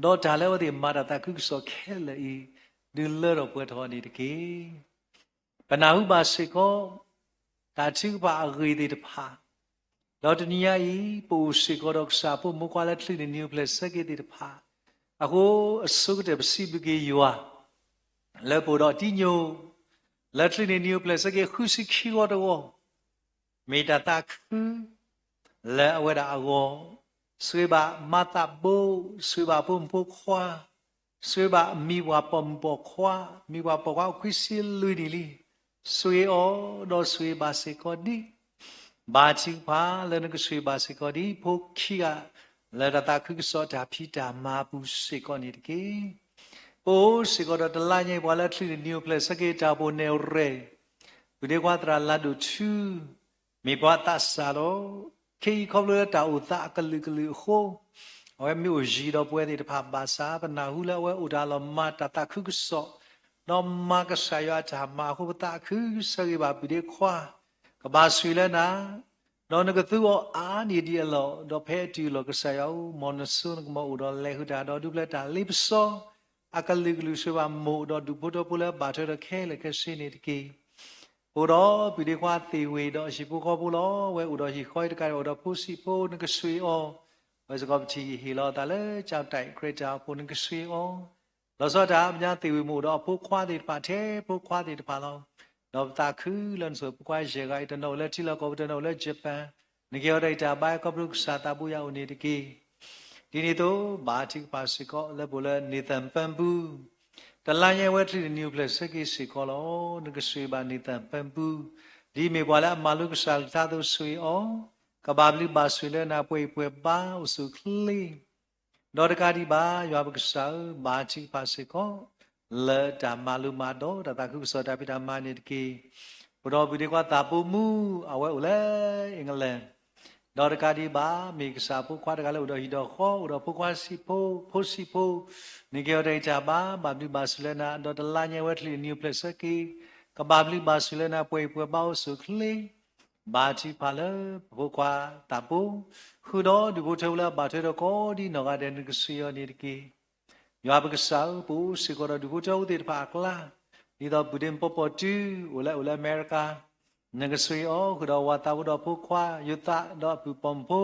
ဒီးတၢ်လၢအဝဲသ့ၣ်မၤတၢ်သးခုကစီၣ်ခဲလၢာ်အံၤ, ဒုးလၢထီၣ်ပှဲၤထီၣ်န့ၣ်တက့ၢ်. ပနၢ်ဟူဘၣ်စ့ၢ်ကီး တၢ်ထုကဖၣ်အဂ့ၢ်သ့ၣ်တဖၣ်, ဒီးတနံၤညါအံၤ ပအိၣ်စ့ၢ်ကီးဒီးကစၢ်ဖိမုၣ်ဖိခွါလၢချံးန့ၢ်နံၤအိၣ်ဖျဲၣ်ဆၢက့ၤသ့ၣ်တဖၣ်, အဃိအဆိကတၢၢ်ပစံးဘျုးက့ၤယွၤ လၢပအိၣ်ဒီးတံညိၣ် လၢချံးန့ၢ်နံၤအိၣ်ဖျဲၣ်ဆၢက့ၤဃုဆံခံဂီၤတဂီၤ မ့ၢ်တၢ်သးခု လၢအဝဲဒၣ်အဂီၢ်, ဆိၣ်ဂ့ၤဘၣ်မါသးဘိ, ဆိၣ်ဂ့ၤဘၣ်ဖိမုၣ်ဖိခွါ, ဆိၣ်ဂ့ၤဘၣ်မံၤပှၢ်ပိာ်မုၣ်ပိာ်ခွါ, မံၤပှၢ်ပိာ်ခွါအိၣ်ခွံဆံလွံၢ်နံၣ်လံ, ဆိၣ်ဂ့ၤအီၤဒီးဆိၣ်ဂ့ၤဘၣ်စ့ၢ်ကီးဒ်, ဘါထုကဖၣ်လၢနကဆိၣ်ဂ့ၤဘၣ်စ့ၢ်ကီးဒ်ဖိခံဂၤ လၢတၢ်သးခုကစီၣ်တၢ်ဖံးတၢ်မၤအပူၤစ့ၢ်ကီးန့ၣ်တက့ၢ်. ပအိၣ်စ့ၢ်ကီးဒီးတလါညါအံၤ ပှၤလၢချံးန့ၢ်နံၤအိၣ်ဖျဲၣ်ဆၢက့ၤတၢ်အိၣ်ဖှိၣ်နဲၣ်ရွဲၣ်, ပုၢ်ဒ့ခွါသရၣ်လၤဒိၣ်ထူ, မ့ၢ်ပှၤသးစၢ်လီၤ. ခဲအံၤခီဖျိလၢတၢ်အိၣ်သးအကလုာ်ကလုာ်အဃိ, အဝဲမ့ၢ်အိၣ်ယံၤဒီးပဝဲသ့ၣ်တဖၣ်ဘၣ်ဆၣ် ပနၢ်ဟူလၢအဝဲအိၣ်တၢ်လီၤမၢ်တၢ်သးခုကစီၣ်, ဒီးမၤကစၢ်ယွၤအတၢ်မၤအဃိ ပသးခုဆၢဂ့ၤဘၣ်ပုၢ်ဒ့ခွါ, ကဘၣ်ဆိၣ်ဂ့ၤလၢနၤ ဒီးနကသူအီၤအါန့ၢ်ဒံးအလီၢ်, ဒီးဖဲအတုၤအလီၢ်ကစၢ်ယွၤအိၣ် မ်နစိနကမီၤအိၣ်ဒီးလဲၤဃုာ်တၢ်ဒီးဒုးဖျဲးတၢ်လ့ပစီ အကလုာ်ကလုာ် ဆိၣ်ဂ့ၤဘၣ်မိၢ်ဒီးဒူၣ်ဖိထၢဖိလၢဘၣ်ထွဲဒီးခဲလၢာ်ခဲဆ့န့ၣ်တက့ၢ်. အိၣ်ဒီးပုၢ်ဒ့ခွါသ့ၣ်ဝ့ၤဒီးအဟံၣ်ဖိဃီဖိလီၤ. အဝဲအိၣ်ဒီးဟံၣ်ဃီအံၤတကးဒံး အိၣ်ဒီးဖိဆံးဖိ နကဆိၣ်ဂ့ၤအီၤ, အဝဲစ့ၢ်ကီးပထံၣ်ဟ့ၣ်လီၤအသးလၢ ကၠီၣ်တဲၣ်ခရံာ်တၢ်အိၣ်ဖှိၣ် နကဆိၣ်ဂ့ၤအီၤ လီၤဆီဒၣ်တၢ် ပညါသ့ၣ်ဝ့ၤမ့ၢ်အိၣ်ဒီးအဖိခွါသ့ၣ်တဖၣ် ထဲဖိခွါသ့ၣ်တဖၣ်လီၤ. ဒီးပသးခုလၢနဆိၣ်ဂ့ၤဖိခွါယဲၢ်ဂၤအံၤ တနီၤအိၣ်လၢထံလီၢ်ကီၢ်ပူၤ တနီၤအိၣ်လၢ Japan, နကဟ့ၣ်အီၤတၢ်ဂံၢ်တၢ်ဘါ ခီဖျိကစၢ်သးဘိယွၤအိၣ်န့ၣ်တက့ၢ်. ဒ်န့ၣ်အသိး ဘါထုကဖၣ်စ့ၢ်ကီး လၢပအိၣ်လၢ Nathan Pampu, တလါညါအံၤ အဝဲချံးန့ၢ်နံၤအိၣ်ဖျဲၣ်ဆၢက့ၤစ့ၢ်ကီးလီၤ. နကဆိၣ်ဂ့ၤဘၣ် Nathan Pampu, ဒ်အမ့ၢ်ပှၤလၢအမၤလိကစၢ်အကလုၢ်ကထါအသိး ဆိၣ်ဂ့ၤအီၤ, ကဘၣ်ဘျုးဘၣ်ဆိၣ်လၢနၤ ပှဲၤအံၤပှဲၤဘါအိၣ်ဆူၣ်အိၣ်ချ့ ဒီးတကးဒံးဘၣ် ယွၤပကစၢ်ဧၢ, ဘါထုကဖၣ်စ့ၢ်ကီး လၢတၢ်မၤလိမၤဒိး တၢ်သးခုကစီၣ်တၢ်ဖံးတၢ်မၤန့ၣ်တက့ၢ်. အိၣ်ဒီးပုၢ်ဒ့ခွါသးဘိမူ အဝဲအိၣ်လၢ England, ဒီးတကးဒံးဘၣ် မ့ၢ်ကစၢ်ဖိခွါတဂၤလၢအိၣ်ဒီးဟံၣ်ဒီးဃီ အိၣ်ဒီးဖိခွါဆံးဖိ ဖိဆံးဖိ, နကဟ့ၣ်အီၤတၢ်ဂံၢ်တၢ်ဘါ ဘၣ်ဘျုးဘၣ်ဆိၣ်လၢနၤ ဒီးတလါညါအံၤ အဝဲချံးန့ၢ်နံၤအိၣ်ဖျဲၣ်ဆၢက့ၤ, ကဘၣ်ဘျုးဘၣ်ဆိၣ်လၢနၤ ပှဲၤအံၤပှဲၤဘါအိၣ်ဆူၣ်အိၣ်ချ့ ဘါထုကဖၣ်လၢပဖိခွါသးဘိ, ဃုာ်ဒီးဒူၣ်ဖိထၢဖိလၢအဘၣ်ထွဲဒီးကိးဒံနီၢ်ဂၤဒဲး နကဆိၣ်ဂ့ၤအီၤန့ၣ်တက့ၢ်. ယွၤပကစၢ်ဧၢ, ပအိၣ်စ့ၢ်ကီးဒီးဒူၣ်ဖိထၢဖိသ့ၣ်တဖၣ်အကျါ, ဒ်သိးပုၢ်ဒ့မုၣ်ပီၣ်ပီၣ်တူ အိၣ်လၢ အိၣ်လၢအမဲရကၤ, နကဆိၣ်ဂ့ၤအီၤ ဃုာ်ဒီးဝၤသးဖိဒီးဖိခွါ ယိၤသးဒီးအပုၢ်ပိာ်မုၣ်ဖိ,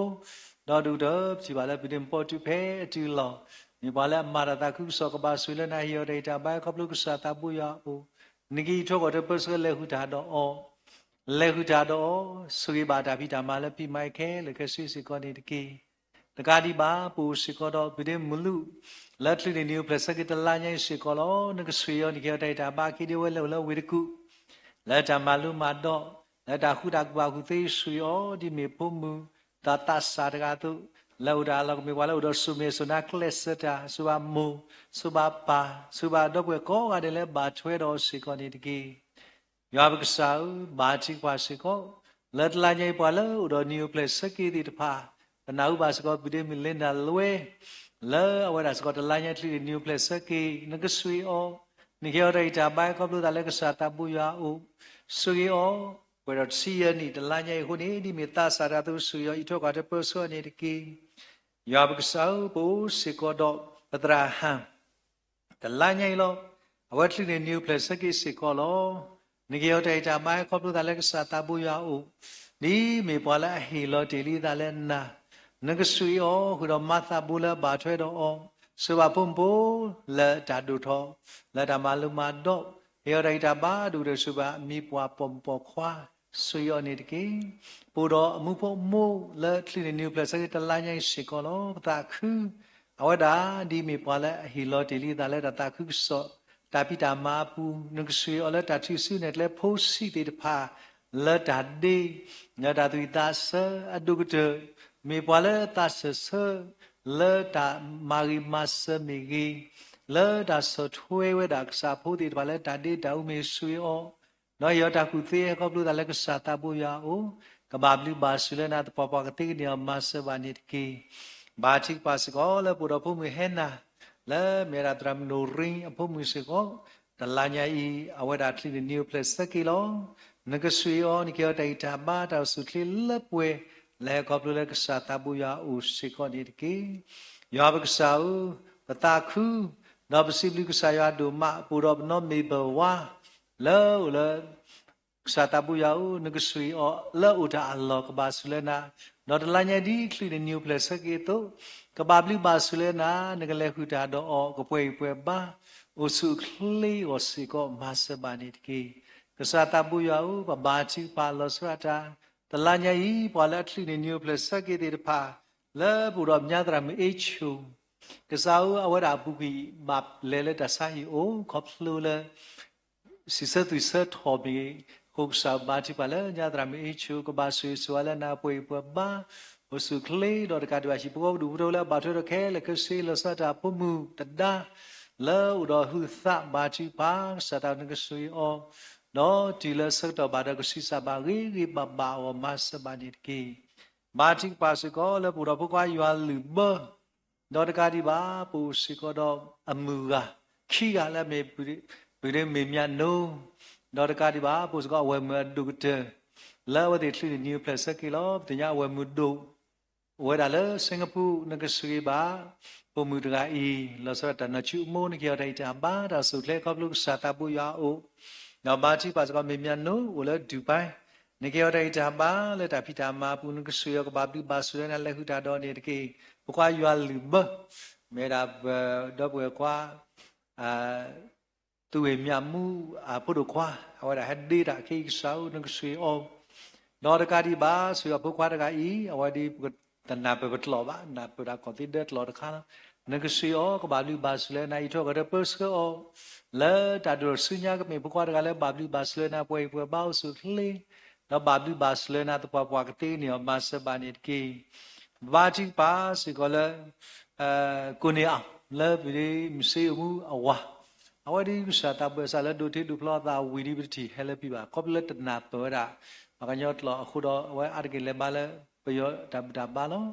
ဒီးဒူၣ်ဒီး ပထံၣ်ဘၣ်လၢပုၢ်ဒ့မုၣ်ပီၣ်ပီၣ်တူဖဲအတုၤအလီၢ်, မ့ၢ်ပှၤလၢအမၤတၢ်သးခုကစီၣ် ကဘၣ်ဆိၣ်ဂ့ၤလၢနၤ ဟ့ၣ်အီၤတၢ်ဂံၢ်တၢ်ဘါ ခီဖျိကစၢ်သးဘိယွၤအအိၣ်, နကအံးထွဲကွၢ်ထွဲပၢဆှၢလဲၤဃုာ်တၢ်ဒီးအီၤ လဲၤဃုာ်တၢ်ဒီးအီၤ, ဆိၣ်ဂ့ၤဘၣ်တၢ်ဖံးတၢ်မၤလၢဖံးမၤခဲလၢာ်ခဲဆ့စ့ၢ်ကီးန့ၣ်တက့ၢ်. တကးဒံးဘၣ် ပအိၣ်စ့ၢ်ကီးဒီးပုၢ်ဒ့မုၣ်မူလူး လၢချံးန့ၢ်နံၤအိၣ်ဖျဲၣ်ဆၢက့ၤတလါညါအံၤစ့ၢ်ကီးလီၤ. နကဆိၣ်ဂ့ၤအီၤ နကဟ့ၣ်အီၤတၢ်ဂံၢ်တၢ်ဘါ က့ဒ်ဝဲလၢအိၣ်လၢဝ့ၢ်တကူၣ် လၢတၢ်မၤလိမၤဒိး လၢတၢ်ဃူတၢ်ကဘၣ်ကူၣ်သ့ ဆိၣ်ဂ့ၤအီၤ ဒ်မ့ၢ်ဖိမုၣ်သးသးစၢ်တဂၤအသိး, လၢအိၣ်တၢ်လီၢ်ကမ့ၢ်ပှၤလၢအိၣ်ဒီးစိၤမဲာ်စိၤနါ ကျဲးစၢးတၢ် ဆိၣ်ဘၣ်မိၢ် ဆိၣ်ဘၣ်ပၢ် ဆိၣ်ဘၣ်ဒီပုၢ်ဝဲၢ်ကိးဂၤဒဲးလၢဘၣ်ထွဲဒီးအီၤစ့ၢ်ကီးန့ၣ်တက့ၢ်. ယွၤပကစၢ်ဧၢ, ဘါထုကဖၣ်စ့ၢ်ကီး လၢတလါညါအံၤပှၤလၢအိၣ်ဒီးနံၤအိၣ်ဖျဲၣ်ဆၢက့ၤသ့ၣ်တဖၣ်, ပနၢ်ဟူဘၣ်စ့ၢ်ကီး ပုၢ်ဒ့မုၣ် Linda လွဲ လၢအဝဲဒၣ်စ့ၢ်ကီးတလါညါချံးန့ၢ်နံၤအိၣ်ဖျဲၣ်ဆၢက့ၤ, နကဆိၣ်ဂ့ၤအီၤ, နကဟ့ၣ်အီၤတၢ်ဂံၢ်တၢ်ဘါ ခီဖျိသးလၢကစၢ်သးဘိယွၤအအိၣ်, ဆိၣ်ဂ့ၤအီၤ, ပှဲၤဒီးတဆံယဲၢ်နံၣ်တလါညါအံၤအဃိန့ၣ် ဒ်မ့ၢ်သးစၢ်တဂၤအသိး ဆိၣ်ဂ့ၤအီၤ အံးထွဲကွၢ်ထွဲပၢဆှၢအီၤန့ၣ်တက့ၢ်. ယွၤပကစၢ်ဧၢ, ပအိၣ်စ့ၢ်ကီးဒီးပသရၣ်ဟၣ် တလါညါအံၤလီၤ. အဝဲချံးန့ၢ်နံၤအိၣ်ဖျဲၣ်ဆၢက့ၤစ့ၢ်ကီးလီၤ. နကဟ့ၣ်အီၤတၢ်ဂံၢ်တၢ်ဘါ ခီဖျိသးလၢကစၢ်သးဘိယွၤအအိၣ်, ဒ်မ့ၢ်ပှၤလၢအဟ့ၣ်လီၤတ့ၢ်လံသးလၢနၤ, နကဆိၣ်ဂ့ၤအီၤ ဃုာ်ဒီးမါသးဘိလၢအဘၣ်ထွဲဒီးအီၤ, ဆိၣ်ဂ့ၤဘၣ်ဖိမုၣ်ဖိ လၢတၢ်ဒိၣ်ထီၣ် လၢတၢ်မၤလိမၤဒိး ဟ့ၣ်အီၤတၢ်ဂံၢ်တၢ်ဘါ ဒိၣ်ကတၢၢ်ဆိၣ်ဂ့ၤဘၣ် မ့ၢ်ပှၤပိာ်မုၣ်ပိာ်ခွါ ဆိၣ်ဂ့ၤအီၤန့ၣ်တက့ၢ်. ပအိၣ်ဒီးအမူဖိအမိၢ်လၢချံးန့ၣ်နံၤအိၣ်ဖျဲၣ်ဆၢက့ၤတလါညါအံၤစ့ၢ်ကီးလီၤ. ပသးခု အဝဲဒၣ်ဒ်မ့ၢ်ပှၤလၢအဟ့ၣ်လီၤတ့ၢ်လံအသးလၢတၢ်သးခုကစီၣ် တၢ်ဖံးတၢ်မၤအပူၤ နကဆိၣ်ဂ့ၤအီၤလၢတၢ်ထုးစုနဲၣ်ကျဲဖိဆံးသ့ၣ်တဖၣ် လၢတၢ်ဒ့ လၢတၢ်သူၣ်ဝံၣ်သးဆၢအဒိၣ်ကတၢၢ် မ့ၢ်ပှၤလၢသးစၢၢ်ဆၢ လၢတၢ်မၤဂ့ၤမၤစၢၤမ့ၢ်ဂ့ၤ, လၢတၢ်ဆီၣ်ထွဲဝဲဒၣ်ကစၢ်ဖိသ့ၣ်တဖၣ်လၢတၢ်ဒ့တၢ်အူမ့ၢ်ဂ့ၤ ဆိၣ်ဂ့ၤအီၤ, ဒီးဟ့ၣ်အီၤတၢ်ကူၣ်သ့ဟဲခီဖျိသးလၢကစၢ်သးဘိယွၤအအိၣ်, ကဘၣ်ဘျုးဘၣ်ဆိၣ်လၢနၤသပှၢ်ပှၢ်ကသ့ကန့ၢ်အီၤမၤစၢၤဘၣ်န့ၣ်တက့ၢ်. ဘါထုကဖၣ်စ့ၢ်ကီးလၢပအိၣ်ဒီးဖိမုၣ်ဟဲနၤ လၢမ့ၢ်ဝဲဒၣ်သရၣ်မုၣ်နိၣ်ရံအဖိမုၣ်စ့ၢ်ကီး, တလါညါအံၤ အဝဲဒၣ်ချံးန့ၣ်နံၤအိၣ်ဖျဲၣ်ဆၢက့ၤလီၤ. နကဆိၣ်ဂ့ၤအီၤ နကဟ့ၣ်အီၤတၢ်ဂံၢ်တၢ်ဘါတၢ်အိၣ်ဆူၣ်အိၣ်ချ့လၢပှဲၤ လၢဟဲခီဖျိလၢကစၢ်သးဘိယွၤအအိၣ်စ့ၢ်ကီးန့ၣ်တက့ၢ်. ယွၤပကစၢ်ဧၢ, ပသးခု, ဒီးပစံးဘျုးကစၢ်ယွၤဒိၣ်မး ပအိၣ်ဒီးပနီၢ်မ့ၢ်ဘၢၣ်ဝါ လၢအိၣ်လၢ ကစၢ်သးဘိယွၤဧၢ, နကဆိၣ်ဂ့ၤအီၤလၢအိၣ်တၢ်အလီၢ်ကဘၣ်ဆိၣ်လၢနၤ, ဒီးတလါညါဒ်ချံးန့ၣ်နံၤအိၣ်ဖျဲၣ်ဆၢက့ၤအသိး, ကဘၣ်ဘျုးဘၣ်ဆိၣ်လၢနၤ, နကလဲၤဃုာ်တၢ်ဒီးအီၤ ကပှဲၤဂံၢ်ပှဲၤဘါ, အိၣ်ဆူၣ်အိၣ်ချ့အဂီၢ်စ့ၢ်ကီးမၤစၢၤဘၣ်န့ၣ်တက့ၢ်. ကစၢ်သးဘိယွၤဧၢ, ပဘါထုကဖၣ်လီၤဆီဒၣ်တၢ်, တလါညါအံၤ ပှၤလၢအချံးန့ၣ်နံၤအိၣ်ဖျဲၣ်ဆၢက့ၤသ့ၣ်တဖၣ် လၢပအိၣ်ဒီးညါသရၣ်မုၣ်အ့ဆိၣ် ကစၢ်ဧၢ, အဝဲဒၣ်အပူၤကွံာ်ဘၣ်လဲၤလၢတၢ်ဆါဟံၣ်အိၣ် ခီဖျိလၢ စံးဆၢသွံၣ်ဆၢထီၣ်မ့ၢ်ဂ့ၤ, အဃိကစၢ်ဘါထုကဖၣ်လၢညါသရၣ်မုၣ်အ့ဆိၣ် ကဘၣ်ဆိၣ်ဂ့ၤဆိၣ်ဝါလၢနၤပှဲၤဂံၢ်ပှဲၤဘါ, အိၣ်ဆူၣ်အိၣ်ချ့ဒီးတကးဒံးဘၣ် ဟံၣ်ဖိဃီဖိဒူၣ်ဖိထၢဖိလၢအဘၣ်ထွဲဒီးခဲလၢာ်ခဲဆ့ လီၤဆီဒၣ်တၢ်ဖိမုၣ်တဒါ လၢအိၣ်ဒီးဟုသးဘါထုကဖၣ် ကစၢ်သးနကဆိၣ်ဂ့ၤအီၤ, ဒီးတုၤလၢဆၢကတီၢ်ဘၣ်ဒီးကဆံးစၢ်ဘၣ်ဂ့ၤဂ့ၤဘၣ်ဘၣ်အဂီၢ်မၤစၢၤဘၣ်န့ၣ်တက့ၢ်. ဘါထုကဖၣ်စ့ၢ်ကီးလၢပအိၣ်ဒီးဖိခွါယွၤလုၢ်ဘၢ ဒီးတကးဒံးဘၣ် ပအိၣ်စ့ၢ်ကီးဒီးအမုၢ်ဂၤ ခံဂၤလၢအမ့ၢ် ပုၢ်ဒ့မ့ၢ်မၠးနိ, ဒီးတကးဒံးဘၣ် ပအိၣ်စ့ၢ်ကီးအဝဲၢ်မုၣ်အဒိၣ်ကတၢၢ် လၢအဝဲသ့ၣ်ချံးန့ၣ်နံၤအိၣ်ဖျဲၣ်ဆၢက့ၤလီၤ. ပသ့ၣ်ညါအဝဲၢ်မုၣ်ဒိၣ် အိၣ်ဝဲဒၣ်လၢ Singapore နကဆိၣ်ဂ့ၤဘၣ် ပိာ်မုၣ်တဂၤအံၤ လီၤဆီဒၣ်တၢ်နီၢ်ဆံးအမိၢ် နကဟ့ၣ်အီၤတၢ်ဂံၢ်တၢ်ဘါ တၢ်အိၣ်ဆူၣ်အိၣ်ချ့ခီဖျိကစၢ်သးဘိယွၤအအိၣ်, ဒီးဘါထုကဖၣ်စ့ၢ်ကီးမ့ၢ်မၠးနိ အိၣ်လၢ Dubai နကဟ့ၣ်အီၤတၢ်ဂံၢ်တၢ်ဘါလၢတၢ်ဖံးတၢ်မၤအပူၤ နကဆိၣ်ဂ့ၤအီၤ ကဘၣ်ဘျုးဘၣ်ဆိၣ်လၢနၤ လဲၤဃုာ်တၢ်ဒီးန့ၣ်တက့ၢ်. ဖိခွါယွၤလုၢ်ဘၢ မ့ၢ်ဝဲဒၣ်ပဒီပုၢ်ဝဲၢ်ခွါ သူဝ့ၢ်မၠးမူ အဖိဒိၣ်ခွါ အဝဲဒၣ်ဟဲဒ့တၢ်ခဲအံၤ ကစၢ်ဧၢ နကဆိၣ်ဂ့ၤအီၤ, ဒီးတကးဒံးဘၣ် ဆိၣ်ဂ့ၤအီၤဖိခွါတဂၤအံၤ အဝဲဒ်ပတနၢ်ပၢၢ်ပတြီၢ်ဘၣ် နၢ်ပၢၢ်ဒၣ်ကီၢ်သ့ဒၢတြီၢ်တခါလီၤ. နကဆိၣ်ဂ့ၤအီၤ ကဘၣ်ဘျုးဘၣ်ဆိၣ်လၢနၤ အံးထွဲကွၢ်ထွဲပၢဆှၢအီၤ လၢတၢ်ဒိၣ်ထီၣ်ဆူညါ ကမ့ၢ်ဖိခွါတဂၤလၢဘၣ်ဘျုးဘၣ်ဆိၣ်လၢနၤ ပှဲၤဂံၢ်ပှဲၤဘါ အိၣ်ဆူၣ်အိၣ်ချ့ ဒီးဘၣ်ဘျုးဘၣ်ဆိၣ်လၢနၤ သပှၢ်ပှၢ်ကသ့န့ၣ်အီၤ မၤစၢၤဘၣ်န့ၣ်တက့ၢ်. ဘါထုကဖၣ်စ့ၢ်ကီးလၢ ကိၣ်န့ၢ်အီၤ လၢပဒ့မုၣ်စ့အမူအဝၤ, အဝဲဒ်ကစၢ်သးဘိယွၤစၢ်လၢဒိးထံဒိးဖျီအသးဝံၤဒီး ပတထံၣ်ဟဲလၢပံၤဘၣ် ခီဖျိလၢတနၢ်ပၢၢ်ဝဲဒၣ် ပှၤကညီတြီၢ်အဃိဒီး အဝဲအါတက့ၢ်လဲၤဘါလၢ ပယီၤတၢ်ဘူၣ်တၢ်ဘါလီၤ.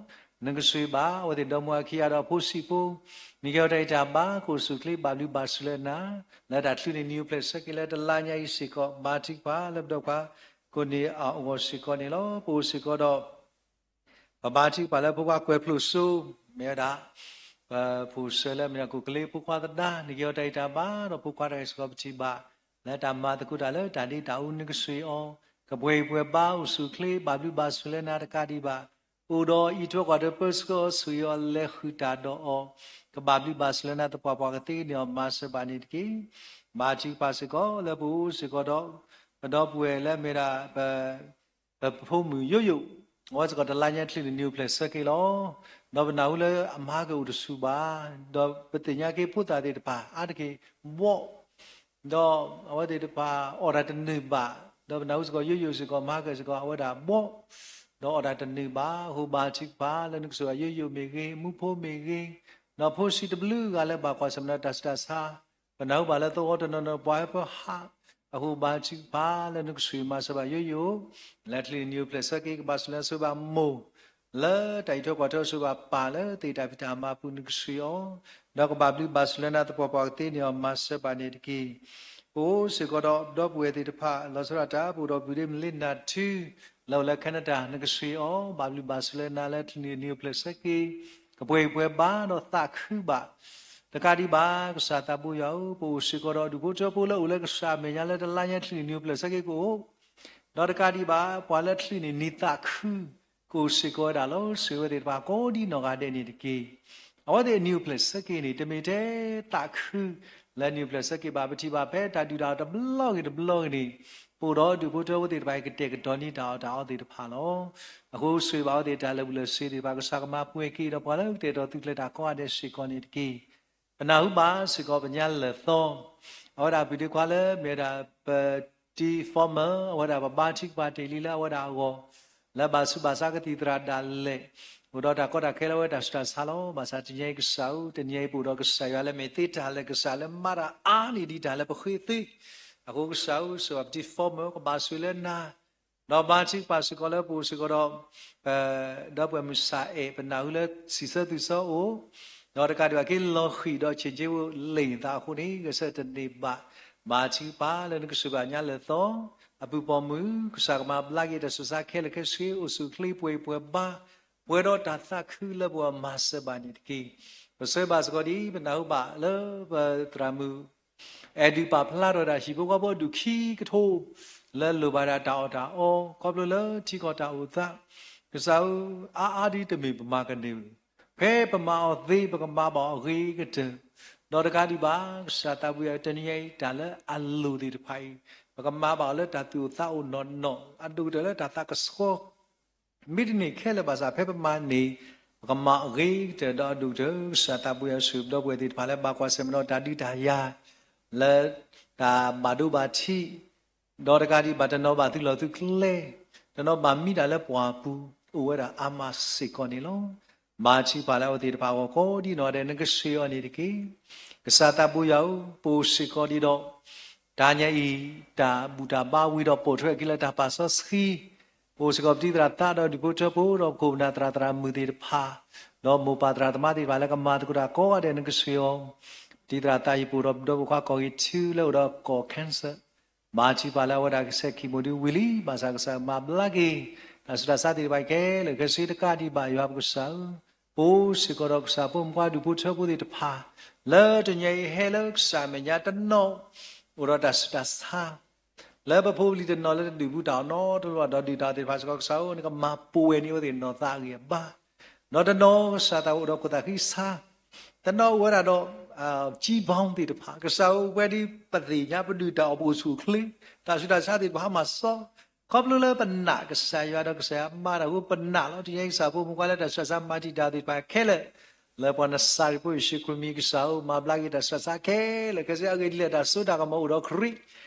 နကဆိၣ်ဂ့ၤဘၣ် အဝဲသ့ၣ်ဒီမါဝၤခံဂၤဒီးအဖိဆံးဖိ, နကဟ့ၣ်အီၤတၢ်ဂံၢ်တၢ်ဘါ ကအိၣ်ဆူၣ်အိၣ်ချ့ ဘၣ်ဘျုးဘၣ်ဆိၣ်လၢနၤ, လၢတၢ်ချုးန့ၢ်နံၤအိၣ်ဖျဲၣ်ဆၢက့ၤလၢတလါညါအံၤစ့ၢ်ကီး ဘါထုကဖၣ်လၢပဒီပုၢ်ဝဲၢ် ကိၣ်န့ၢ်အီၤအဂီၢ်စ့ၢ်ကီးန့ၣ်လီၤ. ပအိၣ်စ့ၢ်ကီးဒီး ပဘါထုကဖၣ်လၢဖိခွါကွဲၤဖျိၣ်စိ မ့ၢ်ဝဲဒၣ် ပဖိၣ်စၢၤလၢအမ့ၢ်ဒၣ်ကိၣ်ကလ့ဖိခွါသဒါ နကဟ့ၣ်အီၤတၢ်ဂံၢ်တၢ်ဘါ ဒီးဖိခွါတဂၤအံၤစ့ၢ်ကီးပထံၣ်ဘၣ် လၢတၢ်မၤသကိးတၢ်လၢတၢ်ဒ့တၢ်အူ နကဆိၣ်ဂ့ၤအီၤ ကပှဲၤဂံၢ်ပှဲၤဘါ အိၣ်ဆူၣ်အိၣ်ချ့ ဘၣ်ဘျုးဘၣ်ဆိၣ်လၢနၤတကးဒံးဘၣ် အိၣ်ဒီးအံးထွဲကွၢ်ထွဲပၢဆှၢအီၤ ဆိၣ်ဂ့ၤအီၤ လဲၤဃုာ်တၢ်ဒီးအီၤ ကဘၣ်ဘျုးဘၣ်ဆိၣ်လၢနၤ သပှၢ်ပှၢ်ကသ့န့ၢ်အီၤ မၤစၢၤဘၣ်န့ၣ်တက့ၢ်. ဘါထုကဖၣ်စ့ၢ်ကီးလၢပအိၣ်စ့ၢ်ကီးဒီး ပဒီပုၢ်ဝဲၢ်လၢအမ့ၢ်ဒၣ် ပ ပဖိမုၣ်ယိယိၣ်, အဝဲစ့ၢ်ကီးတလါညါချုးန့ၢ်နံၤအိၣ်ဖျဲၣ်ဆၢက့ၤလီၤ. ဒီးပနၢ်ဟူလၢအမၤဟါက့ၤအိၣ်တဆူၣ်ဘၣ်, ဒီးပသ့ၣ်ညါက့ၤဖိသၣ်သ့ၣ်တဖၣ် အါတက့ၢ်ဘှီၣ်, ဒီးအဝဲသ့ၣ်တဖၣ်အီၣ်တၢ်တန့ၢ်ဘၣ်, ဒီးပနၢ်ဟူစ့ၢ်ကီးယိယိၣ်စ့ၢ်ကီး မၤဟါက့ၤစ့ၢ်ကီး အဝဲဒၣ်ဘှီၣ်, ဒီးအီၣ်တၢ်တန့ၢ်ဘၣ်, အဃိဘါထုကဖၣ်လၢနကဆိၣ်ဂ့ၤယိယိၣ်မ့ၢ်ဂ့ၤ, အမူဖိမ့ၢ်ဂ့ၤ, ဒီးဖိဆံးတဘျုးဂၤလၢဘၣ်ကွၢ်ဆၢၣ်မဲာ်ဒီးတၢ်ဆူးတၢ်ဆါ ပနၢ်ဟူဘၣ်လၢသဝီတနီၤနီၤပှၤဟဲပၢဟး, အဃိဘါထုကဖၣ်လၢနကဆိၣ်ဂ့ၤမၤစၢၤဘၣ်ယိယိၣ်, လၢချုးန့ၢ်နံၤအိၣ်ဖျဲၣ်ဆၢက့ၤ ကဘၣ်ဆိၣ်လၢဆိၣ်ဘၣ်မိၢ်, လၢတၢ်အံးထွဲကွၢ်ထွဲဆိၣ်ဘၣ်ပၢ် လၢသ့ၣ်တၢ်ဖံးတၢ်မၤအပူၤနကဆိၣ်ဂ့ၤအီၤ, ဒီးကဘၣ်ဘျုးဘၣ်ဆိၣ်လၢနၤ သပှၢ်ပှၢ်ကသ့န့ၢ်အီၤ မၤစၢၤဘၣ်န့ၣ်တက့ၢ်. ပအိၣ်စ့ၢ်ကီးဒီးပဒီပုၢ်ဝဲၢ်သ့ၣ်တဖၣ် လီၤဆီဒၣ်တၢ် ပအိၣ်ဒီးပုၢ်ဒ့မုၣ်လ့နၢ်ထူ လၢအိၣ်လၢ Canada နကဆိၣ်ဂ့ၤအီၤ, ဘၣ်ဘျုးဘၣ်ဆိၣ်လၢနၤလၢချုးန့ၢ်နံၤအိၣ်ဖျဲၣ်ဆၢက့ၤ, ကပှဲၤဂံၢ်ပှဲၤဘါဒီးသးခုဘၣ် တကးဒံးဘၣ် ကစၢ်သးဘိယွၤဧၢ, ပအိၣ်စ့ၢ်ကီးဒီးဒူၣ်ဖိထၢဖိလၢအိၣ်လၢကစၢ်အမဲာ်ညါလၢတလါညါချုးန့ၢ်နံၤအိၣ်ဖျဲၣ်ဆၢက့ၤကအိၣ်, ဒီးတကးဒံးဘၣ် ပှၤလၢချုးန့ၢ်နံၤသးခု ကအိၣ်စ့ၢ်ကီးဝဲဒၣ်လီၤ. ဆိၣ်ဂ့ၤဝဲသ့ၣ်တဖၣ်ကိးဒ်နီၢ်ဂၤဒဲးန့ၣ်တက့ၢ်. အဝဲသ့ၣ်အနံၣ်အိၣ်ဖျဲၣ်ဆၢက့ၤန့ၣ် တမ့ၢ်ထဲသးခုလၢအနံၣ်အိၣ်ဖျဲၣ်ဆၢက့ၤဘၣ်. ပထံၣ်ဘၣ်ဖဲတၢ်ဒုၣ်တၢ်အီၣ်တဘျီဂ့ၤတဘျီဂ့ၤန့ၣ် ပအိၣ်ဒီးဒူၣ်ဖိထၢဖိသ့ၣ်တဖၣ်အံၤ ကတဲာ်ကတီၤန့ၢ်တၢ်အီၣ်တၢ်အီသ့ၣ်တဖၣ်လီၤ. အဃိဆိၣ်ဂ့ၤဘၣ်အဝဲသ့ၣ်တၢ်လၢာ်ဘူၣ်လၢာ်စ့ၤသ့ၣ်တဖၣ် ကစၢ်ကမၤပှဲၤက့ၤဒီးပှၤလၢကတဲာ်ကတီၤသုးကျဲၤတၢ်ကိးဂၤဒဲးစ့ၢ်ကီးန့ၣ်တက့ၢ်. ပနၢ်ဟူဘၣ်စ့ၢ်ကီးပညါလၢာ်သီ အဝဲဒၣ်ပုၢ်ဒ့ခွါလၢမ့ၢ်ဝဲဒၣ်ပ T Former အဝဲဒၣ်ပဘါထုကဖၣ်တ့ၢ်လံလၢအဝဲဒၣ်အဂီၢ် လၢဘၣ်ဆူးဘၣ်ဆါကသံၣ်သရၣ်ဒၣ်လဲာ် အိၣ်ဒီးတၢ်ကီတၢ်ခဲလၢအဝဲတၢ်ဆူးတၢ်ဆါလီၤ. ဘၣ်ဆၣ်တနံၤအံၤကစၢ်ဧၢ တနံၤအံၤပအိၣ်ဒီးကစၢ်ယွၤလၢမ့ၢ်သ့တၢ်လၢကစၢ်လၢမၤတၢ်အါန့ၢ်ဒံးတၢ်လၢပဃ့သ့. အဃိကစၢ်ဧၢ ဆိၣ်ဂ့ၤဘၣ်ပ T Former ကဘၣ်ဆိၣ်ဂ့ၤလၢနၤ ဒီးဘါထုကဖၣ်စ့ၢ်ကီးလၢပအိၣ်စ့ၢ်ကီးဒီး ဒီပုၢ်ဝဲၢ်မုၢ်ဆါအဲၣ် ပနၢ်ဟူလၢစံးဆၢသုးဆၢအိၣ် ဒီးတကးဒံးဘၣ်က့ၤလီၤဃံၤဒီးဆ့ၣ်က့ဝိလ့ၣ်သးအဃိန့ၣ် ဂဲၤဆၢထၢၣ်တန့ၢ်ဘၣ်. ဘါထုကဖၣ်လၢနကဆိၣ်ဂ့ၤဘၣ်ညါလၢာ်သီ အပုၢ်ပိာ်မုၣ် ကစၢ်ကမၤဘျါက့ၤတၢ်ဆူးတၢ်ဆါခဲလၢာ်ခဲဆ့ အိၣ်ဆူၣ်အိၣ်ချ့ပှဲၤပှဲၤဘါ ပှဲၤဒီးတၢ်သးခုလၢပဂီၢ်မၤစၢၤဘၣ်န့ၣ်တက့ၢ်. ပဆိၣ်ဂ့ၤဘၣ်စ့ၢ်ကီးဒ်ပနၢ်ဟူဘၣ်လၢပသရၣ်မုၣ် အဲၣ်ဒုးပာ်ဖျါထီၣ်ဝဲဒၣ်ဟံၣ်ဖိဃီဖိအဒူၣ်ခံကထိ လၢလိၣ်ဘၣ်ဒၣ်တၢ်အီၣ်တၢ်အီ ခီဖျိလၢထံကီၢ်တၢ်အိၣ်သး ကစၢ်ဧၢ အါအါဒ်တမ့ၢ်ပမၤကန့ၢ်ဝဲ ဖဲပမၤအီၤသ့ ပကမၤဘၣ်အီၤအဂ့ၤကတၢၢ် ဒီးတကးဒံးဘၣ် ကစၢ်သးဘိယွၤ တနံၤအံၤ တၢ်လၢအလိၣ်သ့ၣ်တဖၣ်အံၤ ပကမၤဘၣ်အီၤလၢတၢ်သူၣ်အိၣ်သးအိၣ်နီၢ်နီၢ် အဒိၣ်ကတၢၢ်လၢတၢ်သးကဆှီ မ့တမ့ၢ်ခဲလၢာ်ဘၣ်ဆၣ် ဖဲပမၤန့ၣ် ပကမၤအဂ့ၤကတၢၢ်ဒီးအဒိၣ်ကတၢၢ် ကစၢ်သးဘိယွၤဆိၣ်ဂ့ၤပဒီပုၢ်ဝဲၢ်သ့ၣ်တဖၣ်လၢဘၣ်ကွၢ်ဆၢၣ်မဲာ်ဒီးတၢ်ဒုးတၢ်ယၤ လၢတၢ်ဘၣ်ဒိဘၣ်ထံး ဒီးတကးဒံးဘၣ်တနီၤဘၣ်သုးလီၢ်သုးကျဲ တနီၤဘၣ်မံတၢ်လၢပှၢ်ပူၤ အိၣ်ဝဲဒၣ်အါမးစ့ၢ်ကီးန့ၣ်လီၤ. ဘါထုကဖၣ်လၢအဝဲသ့ၣ်တဖၣ်အဂီၢ်ကိးဒ်နီၢ်ဂၤဒဲး နကဆိၣ်ဂ့ၤအီၤန့ၣ်တက့ၢ်. ကစၢ်သးဘိယွၤဧၢ ပအိၣ်စ့ၢ်ကီးဒံးဒီး တၢ်ညါအံၤ တၢ်ဘူၣ်တၢ်ဘါဝံၤဒီးပိာ်ထွဲအခံလၢတၢ်ပာ်စီဆှံ ပအိၣ်စ့ၢ်ကီးပတံၤသရၣ်သးဒီးဒူၣ်ဖိထၢဖိ ဒီးပခိၣ်ပနၢ်သရၣ်သရၣ်မုၣ်သ့ၣ်တဖၣ် ဒီးမိၢ်ပၢ်သရၣ်သမါသ့ၣ်တဖၣ်လၢကမၤသကိးတၢ်ကိးဂၤဒဲး နကဆိၣ်ဂ့ၤအီၤ. ပတံၤသရၣ်သးအံၤ ပအိၣ်ဒီးပဒီပုၢ်ခွါကီၢ်ဂ့ၤထူလၢအိၣ်ဒီးကီၢ် cancer ဘါထုကဖၣ်လၢအဝဲဒၣ်ကဆဲး chemo ဒုးဝံၤလံ ဘၣ်ဆၣ်ကစၢ်မၤဘျါက့ၤ တၢ်ဆူးတၢ်ဆါသ့ၣ်တဖၣ်ခဲလၢာ်ခဲဆ့တကးဒံးဘၣ် ယွၤပကစၢ်ဧၢ ပအိၣ်စ့ၢ်ကီးဒီးကစၢ်ဖိမုၣ်ခွါဒူၣ်ဖိထၢဖိသ့ၣ်တဖၣ် လၢတနံၤအံၤဟဲလၢကစၢ်အမဲာ်ညါတနီၤ အိၣ်ဒီးတၢ်ဆူးတၢ်ဆါ လၢပဖိပလံၤတနီၤလၢတဒုးဘူးတၢ်အီၣ်နီတဘျီဘၣ် ဒီးဒုၣ်တၢ်အီၣ်သ့ၣ်တဖၣ်စ့ၢ်ကီး ကစၢ်ဧၢ နကမၤပှဲၤန့ၢ်အဝဲသ့ၣ်နီၢ်သးအဂံၢ်အဘါ ဒီးတနီၤကစၢ်သးအိၣ်ဒီးခိၣ်သးဃံဆါ တနီၤအိၣ်ဝဲဒၣ်ဒီး ကံဘီသ့ၣ်တဖၣ် ကစၢ်ဧၢ ပဝဲဒ်ပသ့ၣ်ညါပဒုၣ်တၢ်အီၣ်ပအိၣ်ဆူၣ်အိၣ်ချ့ တၢ်ဆူးတၢ်ဆါသ့ၣ်တဖၣ်ဟါမၢ်စီ ခီဖျိလၢပနာ်ကစၢ်ယွၤဒီးကစၢ်ယွၤမၤတၢ်အဃိ ပနာ်လီၤ. တနံၤအံၤကစၢ်ဖိမုၣ်ခွါလၢတၢ်ဆူးတၢ်ဆါမၤတံာ်တာ်သ့ၣ်တဖၣ်ခဲလၢာ် လၢပှၤနစၤရ့းဖိယ့ၣ်ၡူးခရံာ်မံၤ ကစၢ်ဧၢ မၤဘျါက့ၤတၢ်ဆူးတၢ်ဆါခဲလၢာ်ခဲဆ့ အဂ့ၢ်ဒ်လဲၣ် တၢ်စိတၢ်ကမီၤအိၣ်ဒီးခရံာ်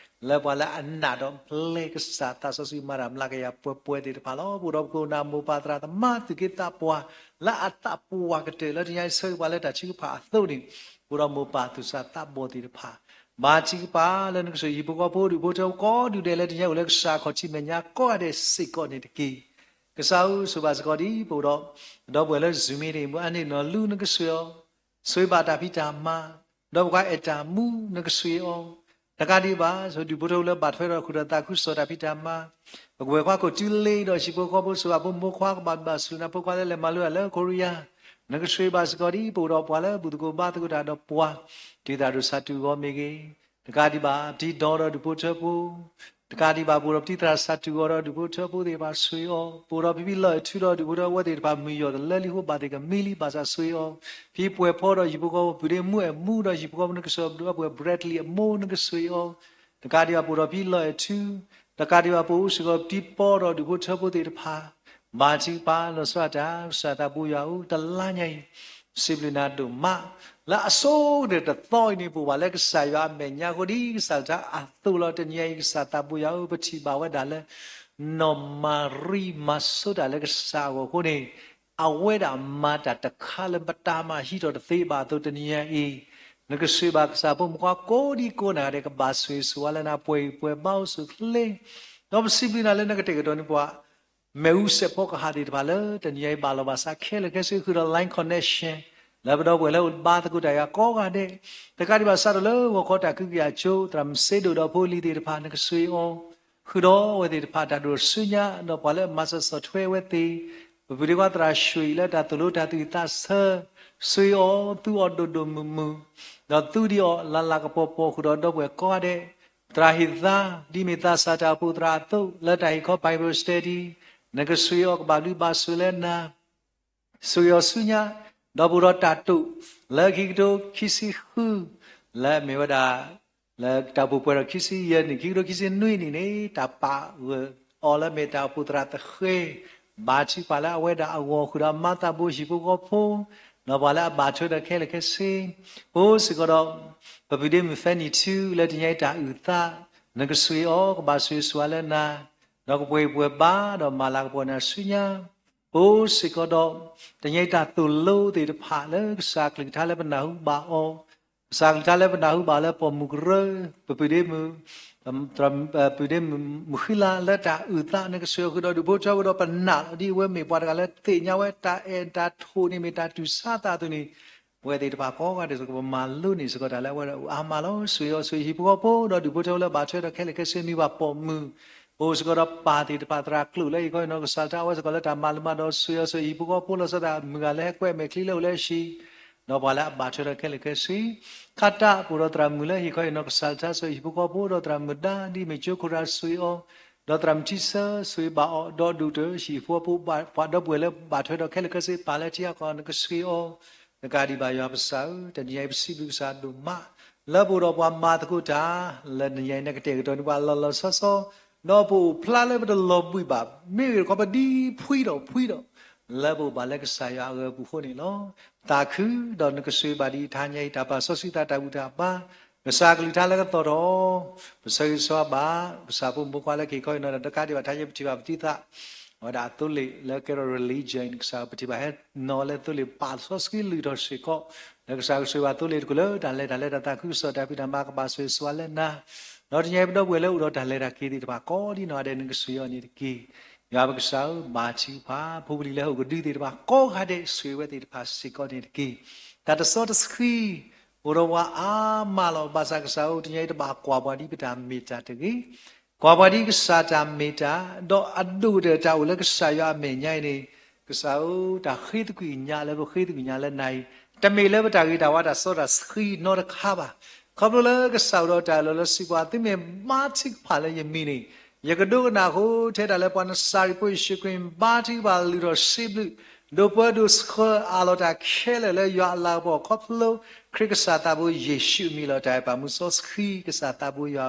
လၢပှၤလၢအနာ်ဒီးပျဲကစၢ်သးစီဆှံမၤတၢ်မျးကယၤပှဲၤပှဲၤသ့ၣ်တဖၣ်လီၤ. ပအိၣ်ဒီးပခိၣ်ပနၢ်မိၢ်ပၢ်သရၣ်သမါသူၣ်က့သးပှၢ် လၢအသးပှၢ်ကတၢၢ်လၢတနံၤအံၤဆၢဂ့ၤပှၤလၢတၢ်ထုကဖၣ်အသိးန့ၣ် ပအိၣ်ဒီးမိၢ်ပၢ်သူၣ်စၢ်သးဘီၣ်သ့ၣ်တဖၣ် ဘါထုကဖၣ်လၢနကဆိၣ်ဂ့ၤဟံၣ်ဖိဃီဖိဒူၣ်ဖိထၢဖိကိးဒူၣ်ဒဲးလၢတနံၤအံၤ အိၣ်လၢကစၢ်ခီၣ်ထံးမဲာ်ညါကိးဂၤဒဲးစ့ၢ်ကီးန့ၣ်တက့ၢ်. ကစၢ်ဧၢ ဆိၣ်ဘၣ်စ့ၢ်ကီးဒ်ပအိၣ်ဒီး ဒီပုၢ်ဝဲၢ်လၢ Zoom မ့ၢ်တ့ၢ် မုၢ်အါန့ၢ်နီၢ်လူ နကဆိၣ်ဂ့ၤအီၤ ဆိၣ်ဂ့ၤဘၣ်တၢ်ဖံးတၢ်မၤ ဒီးပှၤအဲၣ်တၢ်မူ နကဆိၣ်ဂ့ၤအီၤ တကးဒံးဘၣ် ဆိၣ်ဒူၣ်ဖိထၢဖိလၢဘၣ်ထွဲဒီးဃုာ်ဒီးသးခုကစီၣ်တၢ်ဖံးတၢ်မၤ ပကဝဲၢ်ခွါခိၣ်တုလ့ဒီးဟံၣ်ဖိဃီဖိ ဆိၣ်ဂ့ၤဖိမုၣ်ဖိခွါ ကဘၣ်ဘၣ်ဆူၣ်နၤဖိခွါလၢလဲၤမၤလိတၢ်လၢ Korea နကဆိၣ်ဂ့ၤဘၣ်စ့ၢ်ကီးဒ်ပအိၣ်ဒီးပှၤလၢဘူၣ်သကိးဘါသကိးတၢ်ဒီးပှၤ တံၤသရၣ်ဒိၣ်စးတူၢ်ဂီၤမ့ၢ်ဂ့ၤ တကးဒံးဘၣ် ပတံၤဒီဒီးဒူၣ်ဖိထၢဖိ တကးဒံးဘၣ် ပအိၣ်ဒီးပတံၤသရၣ်စးတူၢ်ဂီၤဒီးဒူၣ်ဖိထၢဖိသ့ၣ်တဖၣ်ဆိၣ်ဂ့ၤအီၤ ပအိၣ်ဒီးဖံဖံလီၢ်အဲၣ်ထူဒီးဒူၣ်ဖိထၢဖိသ့ၣ်တဖၣ်မုာ်ယီၢ်တလၢလံအဃိ ဘၣ်သ့ၣ်ကမံလံ ဘၣ်ဆၣ်ဆိၣ်ဂ့ၤအီၤ ဖံပှဲၤဖီဒီးဟံၣ်ဖိဃီဖိ ပုၢ်ဒ့မူအဲၣ်မူဒီးဟံၣ်ဖိဃီဖိ နကဆိၣ်ဂ့ၤဒီပုၢ်ဝဲၢ် Bradley အမိၢ် နကဆိၣ်ဂ့ၤအီၤ တကးဒံးဘၣ် ပအိၣ်ဒီးဖံလီၢ်အဲၣ်ထူ တကးဒံးဘၣ် ပအိၣ်စ့ၢ်ကီးပတံၤပီဒီးဒူၣ်ဖိထၢဖိသ့ၣ်တဖၣ် ဘါထုကဖၣ်လီၤဆီဒၣ်တၢ် ကစၢ်သးဘိယွၤဧၢ တလါညါအံၤ စံးဘျုးနၤဒိၣ်မး လၢအဆိကတၢၢ်တသီအံၤန့ၣ် ပအိၣ်ဘၣ်လၢကစၢ်ယွၤအမဲာ်ညါအဃိ ဒ်ကစၢ်တၢ်အသိးလီၤ. တနံၤအံၤ ကစၢ်သးဘိယွၤဧၢ ပထံၣ်ဘၣ်ဝဲဒၣ်လၢ နီၢ်မၤရံမၤဆိတၢ်လၢကစၢ်အဂီၢ်အဃိန့ၣ် အဝဲဒၣ်မၤတၢ်တခါလၢပတၢ်မၤဟံးထီၣ်တသ့ဘၣ်အသိး တနံၤအံၤ နကဆိၣ်ဂ့ၤဘၣ်ကစၢ်ဖိမုၣ်ဖိခွါကိးဒံကိးဂၤဒဲး ကဘၣ်ဆိၣ်ဂ့ၤဆိၣ်ဝါလၢနၤ ပှဲၤဂံၢ်ပှဲၤဘါအိၣ်ဆူၣ်အိၣ်ချ့ ဒီးပစံးဘျုးနၤလၢနကတဲာ်ကတီၤန့ၢ်ပှၤ မ့ၣ်အူစဲးဖီကဟၣ်သ့ၣ်တဖၣ်လၢ တနံၤအံၤဘၣ်လီၤဘၣ်စးခဲလၢာ်ခဲဆ့ ဃုာ်ဒီး line connection လၢပဒီပုၢ်ဝဲၢ်လၢအအိၣ်ဘါသကိးတၢ်ယၤကိးဂၤဒဲး တကးဒံးဘၣ် စးထီၣ်လၢဂီၤခီတၢ်ကဟုကယာ်အစိၤ သရၣ်မုၣ်စ့ဒိၣ်ဒီးဖိလံၤသ့ၣ်တဖၣ် နကဆိၣ်ဂ့ၤအီၤ ဃုာ်ဒီးအဝဲသ့ၣ်တဖၣ်တၢ်ဒိၣ်ဆူညါ ဒီးပှၤလၢအမၤစၢၤဆီၣ်ထွဲအဝဲသ့ၣ် ပပုၢ်ဒ့ခွါသရၣ်ရွှ့ၣ်လၢတၢ်သိၣ်လိတၢ်သူၣ်ဝံၣ်သးဆၢ ဆိၣ်ဂ့ၤအီၤ သူအီၤဒိၣ်ဒိၣ်မုၢ်မုၢ် ဒီးသူဒံးအီၤလၤလၤကပီၤပီၤ ဃုာ်ဒီးဒီပုၢ်ဝဲၢ်ကိးဂၤဒဲး သရၣ်ဟ့ၣ်သါ ဒ်မ့ၢ်သးစၢ်တၢ်အိၣ်ဖှိၣ်သရၣ်အသိး လၢတၢ်ဟ့ၣ်ခီ Bible study နကဆိၣ်ဂ့ၤအီၤ ကဘၣ်ဘျုးဘၣ်ဆိၣ်လၢနၤ ဆိၣ်ဂ့ၤအီၤဆူညါ ဒီးပအိၣ်ဒီးတၢ်တိာ်လၢခံကထိခံဆံဃု လၢအမ့ၢ်ဝဲဒၣ် လၢတၢ်အိၣ်ဖှိၣ်ပှဲၤထီၣ်ခံဆံယဲၢ်နံၣ် ခံကထိခံဆံနွံနံၣ်န့ၣ် တၢ်ပာ်ဂၢၢ်အီၤလၢအမ့ၢ်တၢ်အိၣ်ဖှိၣ်သရၣ်သဃဲ ဘါထုကဖၣ်လၢအဝဲဒၣ်အဂီၢ်ဃုာ်ဒီးအမါသးဘိဟံၣ်ဖိဃီဖိ ဒီးပှၤလၢအဘၣ်ထွဲဒီးခဲလၢာ်ခဲဆ့ အိၣ်စ့ၢ်ကီးဒီး ပပုၢ်ဒ့မုၣ်ဖဲနံၣ်ထူ လၢတနံၤအံၤတၢ်အုၣ်သး နကဆှ့အီၤ ကဘၣ်ဆှ့ဆှါလၢနၤ ဒီးကပှဲၤပှဲၤဘၣ် ဒီးမၤလၤကပီၤနၤဆူညါ အိၣ်စ့ၢ်ကီးဒီး တနံၤအံၤတၢ်သိၣ်လိသ့ၣ်တဖၣ်လၢကစၢ်ကလုၢ်ကထါလၢပနၢ်ဟူဘၣ်အီၤ, ကစၢ်ကလုၢ်ကထါလၢပနၢ်ဟူဘၣ်အီၤလၢပိာ်မုၣ်ကရၢ, ပပုၢ်ဒ့မုၣ်, ပုၢ်ဒ့မုၣ်မုၢ်ဃံလၤလၢတၢ်အုၣ်သး နကဆှ့အီၤဃုာ်ဒီးဒူၣ်ဖိထၢဖိဒီးပနာ်လီၤဒ်အဝဲမ့ၢ်ပှၤတဂၤလၢသ့ၣ်ညါဝဲတၢ်အဲၣ်တၢ်ထိၣ်န့ၣ်မ့ၢ်တၢ်တူၢ်ဆါသးအသိးန့ၣ် ပဝဲသ့ၣ်တဖၣ်ကိးဂၤဒဲးစ့ၢ်ကီး ပမၤလိန့ၢ်စ့ၢ်ကီးတၢ်လၢအဝဲဒၣ်အါမးလီၤ. ဆှ့အီၤဆှ့ဟံၣ်ဖိဃီဖိ ဒီးဒူၣ်ဖိထၢဖိလၢဘၣ်ထွဲဒီးခဲလၢာ်ခဲဆ့မံၤဘၣ်ပိာ်မုၣ်, အိၣ်စ့ၢ်ကီးဒီးပၢ်သ့ၣ်တဖၣ်သရၣ်ကျိာ်လၢဟ့ၣ်ခီဟ့ၣ်နီၤကစၢ်တၢ်အဝဲစ့ၢ်ကီးလၢတၢ်မၤလိမၤဒိး ဆှ့အီၤဆှ့ဟံၣ်ဖိဃီဖိလီၤဆီဒၣ်တၢ် မုၢ်ဂၤလၢဟဲကွဲးမဲာ်ချံလၢအိၣ်လၢဟံၣ် ဒီးပှၤလၢအဘၣ်ထွဲဒီးခဲလၢာ်ခဲဆ့ ခါတၢ်ပအိၣ်ဒီးသရၣ်မုၣ်လၢဟ့ၣ်ခီဟ့ၣ်နီၤကစၢ်တၢ် ဆှ့ဟံၣ်ဖိဃီဖိ ဒီးသရၣ်မုၣ်ဒါဒ်မ့ၢ်ကၠိခိၣ်ရၣ်ဆှ့အီၤ, ဒီးသရၣ်မုၣ်ထံဆၢ ဆှ့ဘၣ်အီၤ ဒီးဒူၣ်တၢၢ်ဟံၣ်ဖိဃီဖိ ပှၤဒီပုၢ်ဝဲၢ်လၢဘၣ်ထွဲဒီးခဲလၢာ်ခဲဆ့ ပၢ်လၢထံအကီၢ် နကဆှ့အီၤ နကဒံးဘၣ်ယွၤပစၢ်ဧၢ, တနံၤအံၤပစံးဘျုးကစၢ်ဒိၣ်မး လၢပအိၣ်ဒီးပှၤမၤသကိးတၢ် လၢနံၤအံၤနကတဲာ်ကတီၤန့ၢ်ပှၤလီၤလီၤဆီဆီ, ဒီးပအိၣ်ဖျါလၢပတလီၤဘှံးဘၣ်, မ့ၢ်ဂ့ၢ်တခီပဒံဖှံဒီးဖှံဒီး လၢပအိၣ်ဘၣ်လၢကစၢ်ယွၤအဂၢၤအပူၤအဃိန့ၣ်လီၤ. သးခုဒီးနကဆှ့ဘၣ်ဒ်အံၤ တဟါညါအံၤ တၢ်ပာ်စီဆှံသးတၢ်ဘူၣ်တၢ်ဘါ, ကစၢ်ကလုၢ်ကထါလၢကသီၣ်ထီၣ် ပဆၢဂ့ၤဆၢဝါဘၣ် ကစၢ်ဖိမုၣ်ဖိခွါလၢက့ၤခီအံၤနီၤ ဒီးတကးဒံးဘၣ်ထါယဲပထံၣ်ဘၣ်ပတံၤသး အဝဲဒၣ်အသိလ့ၣ်လၢကဲထီၣ် religion ကစၢ်ပထံၣ်ဘၣ်ဟဲနီၤလၢသိလ့ၣ်ပာ်စီဆှံလုၢ်ထီၣ်စ့ၢ်ကီး လၢကစၢ်ကဆှ့ဘၣ်သိလ့ၣ်တကလုာ် တၢ်လဲၤတၢ်လဲၤတၢ်သးခုကစီၣ် တၢ်ဖံးတၢ်မၤကဘၣ်ဆှ့ဆှါလၢနၤ, ဒီးတနံၤအံၤပဒီပုၢ်ဝဲၢ်လၢအိၣ်ဒီးတၢ်လဲၤတၢ်က့ၤသ့ၣ်တဖၣ်ကိးဒ်နီၢ်ဂၤဒဲး နကဆှ့အီၤန့ၣ်တက့ၢ်. ယွၤပကစၢ်ဧၢ ဘါထုကဖၣ် ဖိပလံၤလၢဟီၣ်ခိၣ်ဒူသ့ၣ်တဖၣ်ကိးဂၤဒဲး ဆှ့ဝဲသ့ၣ်တဖၣ်စ့ၢ်ကီးန့ၣ်တက့ၢ်. တၢ်တစီတဆှံ အိၣ်ဒီးပှၤအါမးလီၤ. ဘၣ်ဆၣ်ကစၢ်ဧၢ တနံၤအံၤတဘၣ်ကွၢ်ပှၤဒ်ပတၢ်မ့ၢ်တၢ်တဂ့ၤ, ကွၢ်ပှၤဒ်ကစၢ်တၢ်မ့ၢ်တၢ်, ဒီးအဒိၣ်ကတၢၢ်တၢ်အိၣ်လၢကစၢ်ယွၤအမဲာ်ညါအံၤန့ၣ် ကစၢ်ဧၢ တၢ်ဃ့သကွံာ်ကညးလၢပဃ့သကွံာ်ကညးလၢနၤအံၤ တမ့ၢ်လၢပတၢ်ဂ့ၤတၢ်ဝါတၢ်စီတၢ်ဆှံနီတခါဘၣ်. ခီဖျိလၢကစၢ်အိၣ်ဒီးတၢ်အၢၣ်လီၤလၢစံးပာ် သုမ့ၢ်ဘါထုကဖၣ်လၢယမံၤန့ၣ် ယကဒိကနၣ်အဃိ ထဲဒၣ်လၢပှၤနစၤရ့းဖိယ့ၣ်ၡူးခရံာ် ဘါထုကဖၣ်လုၢ်ထီၣ်စံးဘျုး ဒိးပၢဒိးဆှၢအၢၣ်လီၤတၢ်ခဲလၢာ်လၢယွၤအလၤကပီၤ ခီဖျိခရံာ်ကစၢ်သးဘိယ့ၣ်ၡူးအမံၤလီၤ. တၢ်အဲၣ်ပာ်မူစီဆှံကစၢ်သးဘိယွၤဧ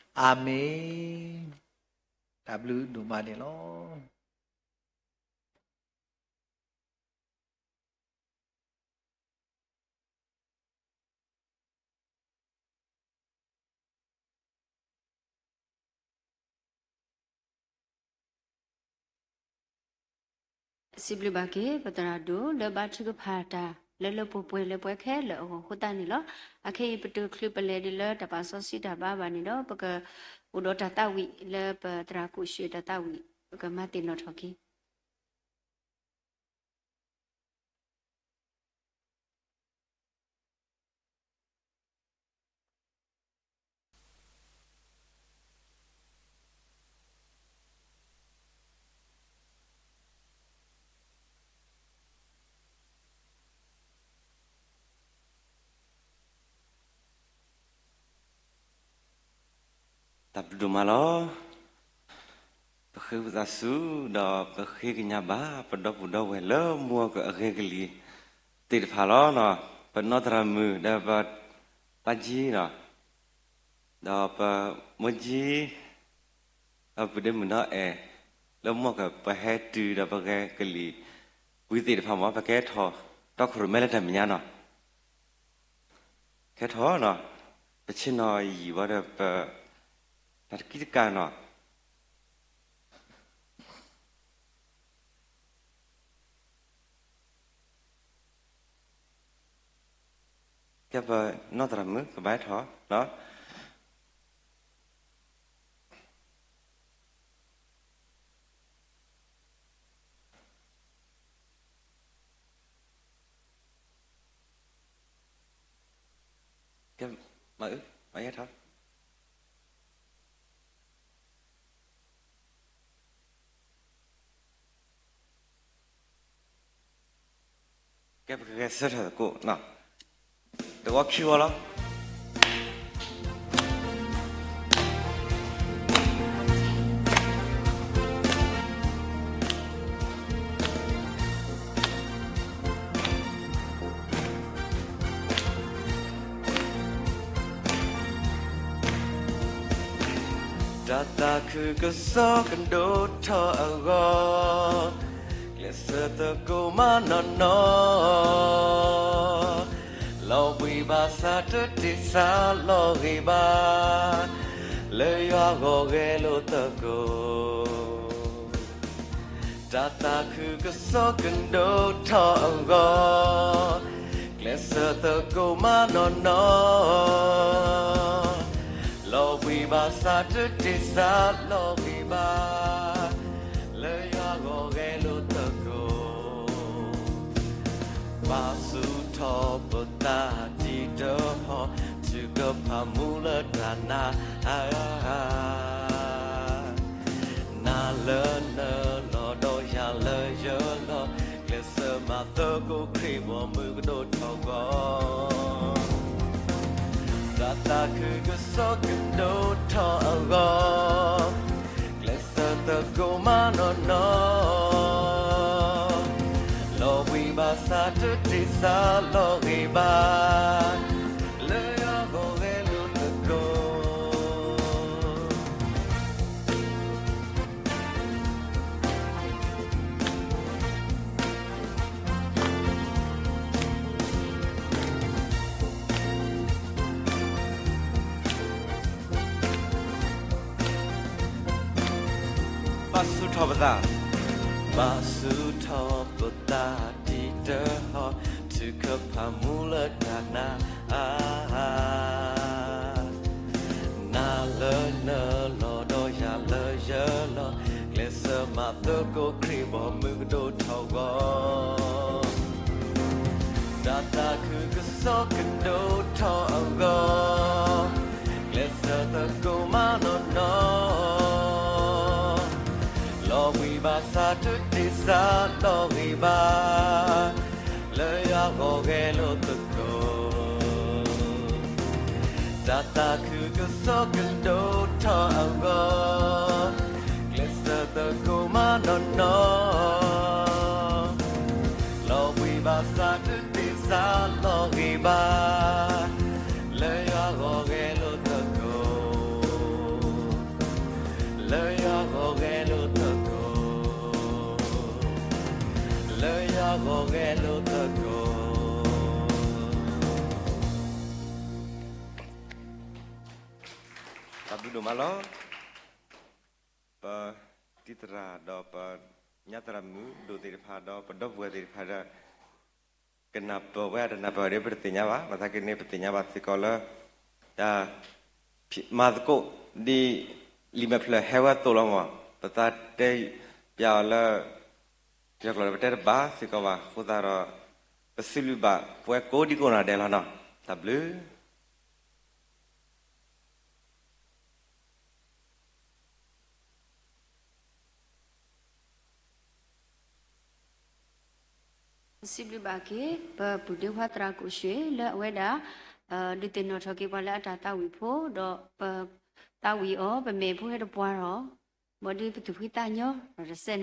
ၢ, အၤမ့ၣ်. တၢ်ဘျုးဒိၣ်မးန့ၣ်လီၤ. စံးဘျုးဘၣ်က့ၤ ပသရၣ်ဒိၣ် လၢဘါထုကဖၣ်တၢ် လၢလၢပှဲၤပှဲၤလၢပှဲၤခဲလၢာ်အဂီၢ်အဃိသတးန့ၣ်လီၤ. အခဲအံၤ ပတုၤချုးပလဲၤဒ်လၢတၢ်ပာ်စီဆှံတၢ်ဘါဘၣ်န့ၣ်ဒီး ပကအိၣ်ဒီးတၢ်သးဝံၣ်လၢပသရၣ်ကိၣ်ၡ့ၣ် တၢ်သးဝံၣ် ပကမၤသ့ၣ်နီၣ်ထီၣ်က့ၤ တၢ်ဘျုးဒိၣ်မးလီၤ. ပဃ့ဝံသးစူၤ ဒီးပဃ့ကညးဘၣ် ပဒီပုၢ်ဒီဝဲၢ်လၢမူကဂဲၤကလံၤသ့ၣ်တဖၣ်လီၤ. ပနီၢ်သရၣ်မုၣ် ဒီးပသးကံၢ်လီၤ ဒီးပမိၢ်ကံၢ် ဒီးပုၢ်ဒ့မုၣ်နီၢ်အဲၣ် လၢမူကပဟဲတုၤဒီးပဂဲၤကလံၤ ဝံသ့ၣ်တဖၣ်မ့ၢ် ပကဲထီၣ်တီခိၣ်ရိၣ်မဲလၢတၢ်မဲာ်ညါနီၤ ကဲထီၣ်နီၤ ပဆ့ၣ်နီၤယံာ်ဝဲဒီးပ တၢ်တကံတကးနီၤ ကဲပနီၢ်သရၣ်မုၣ် ကဘၣ်ထီၣ်နီၤ ကဲ မၤအၢ မၤယဲထီၣ် ကဲပကဂဲၤဆၢထၢၣ်သကိးနီၤ တဝီခံဝီလီၤ. တၢ်သးခုကစီၣ်ကဒိၣ်ထီၣ်အဂီၢ်, ကျဲးစၢးသကိးမးနီၢ်နီၢ်, လီၤဘှံးဘၣ်ဆၣ်တတ့ၢ်စၢ်လီၤဂ့ၤဘၣ်, လၢယွၤဂီၢ်ဂဲၤလိာ်သကိး တၢ်သးခုကစီၣ်ကဒိၣ်ထီၣ်အဂီၢ်, ကျဲးစၢးသကိးမးနီၢ်နီၢ်, လီၤဘှံးဘၣ်ဆၣ်တတ့ၢ်စၢ်လီၤဂ့ၤဘၣ်, လၢယွၤဂီၢ်ဂဲၤလိာ်သကိး ဘၣ်ဆူၣ်ထီၣ်ပသးဒ်တဟီၣ်, ထုကဖၣ်မူလၢတၢ်နာ်အါ, နၤလၢနလီၢ်ဒီးယၤလၢယလီၢ်, ကျဲးစၢးမၤသကိးခရံာ်ဘီမုၢ်ကဒိၣ်ထီၣ်ဂီၢ် တၢ်သးခုကစီၣ်ကဒိၣ်ထီၣ်အဂီၢ်, ကျဲးစၢးသကိးမးနီၢ်နီၢ်, လီၤဘှံးဘၣ်ဆၣ်တတ့ၢ်စၢ်လီၤဂ့ၤဘၣ်, လၢယွၤဂီၢ်ဂဲၤလိာ်သကိး ဘၣ်ဆူၣ်ထီၣ်ပသး, ဘၣ်ဆူၣ်ထီၣ်ပသးဒ်တဟီၣ်, ထုကဖၣ်မူလၢတၢ်နာ်အါ နၤလၢနလီၢ်ဒီးယၤလၢယလီၢ်, ကျဲးစၢးမၤသကိးခရံာ်ဘီမုၢ်ကဒိၣ်ထီၣ်ဂီၢ် တၢ်သးခုကစီၣ်ကဒိၣ်ထီၣ်အဂီၢ်, ကျဲးစၢးသကိးမးနီၢ်နီၢ်, လီၤဘှံးဘၣ်ဆၣ်တတ့ၢ်စၢ်လီၤဂ့ၤဘၣ်, လၢယွၤဂီၢ်ဂဲၤလိာ်သကိး တၢ်သးခုကစီၣ်ကဒိၣ်ထီၣ်အဂီၢ်, ကျဲးစၢးသကိးမးနီၢ်နီၢ်, လီၤဘှံးဘၣ်ဆၣ်တတ့ၢ်စၢ်လီၤဂ့ၤဘၣ်, လၢယွၤဂီၢ်ဂဲၤလိာ်သကိး လၢယွၤဂီၢ်ဂဲၤလိာ်သကိး, လၢယွၤဂီၢ်ဂဲၤလိာ်သကိး. တၢ်ဘျုးဒိၣ်မးလီၤ. ပတံၤသရၣ်ဒီးပညါသရၣ်မုၣ်ဒိၣ်သ့ၣ်တဖၣ်ဒီးပဒီပုၢ်ဝဲၢ်သ့ၣ်တဖၣ်ဒီး ကနၢ်ပၢၢ်ဝဲတနၢ်ပၢၢ်ဒ်ပတသ့ၣ်ညါဘၣ်, ဘၣ်ဆၣ်က့န့ၣ် ပသ့ၣ်ညါဘၣ်စ့ၢ်ကီးလၢ တၢ်မၤသကိးဒ် လံာ်မဲာ်ဖျၢၣ်ဟဲဝဲအသိးလီၤမး, ပသးတဲပျးအီၤလၢ ပယီၤကျိာ်ဒီးပတဲတဘၣ်စ့ၢ်ကီးဘၣ်, အဃိသတးဒီး ပစံးဘျုးဘၣ်ပဝဲကိးဒံကိးနီၢ်ဒဲးလီၤနီၤ. တၢ်ဘျုး ပစံးဘျုးဘၣ်က့ၤ ပပုၢ်ဒ့ခွါသရၣ်ကိၣ်ရွှ့ၣ် လၢအဝဲဒၣ် ဒုးသ့ၣ်နီၣ်ထီၣ်က့ၤပှၤလၢအတၢ်သးဝံၣ်ဖိ ဒီးပသးဝံၣ်အီၤ ပမဲာ်ဖိဟဲတပှၢ်ထီၣ်, ဘၣ်ဒီးပသူၣ်ဖှံသးညီ ဒီးတစဲး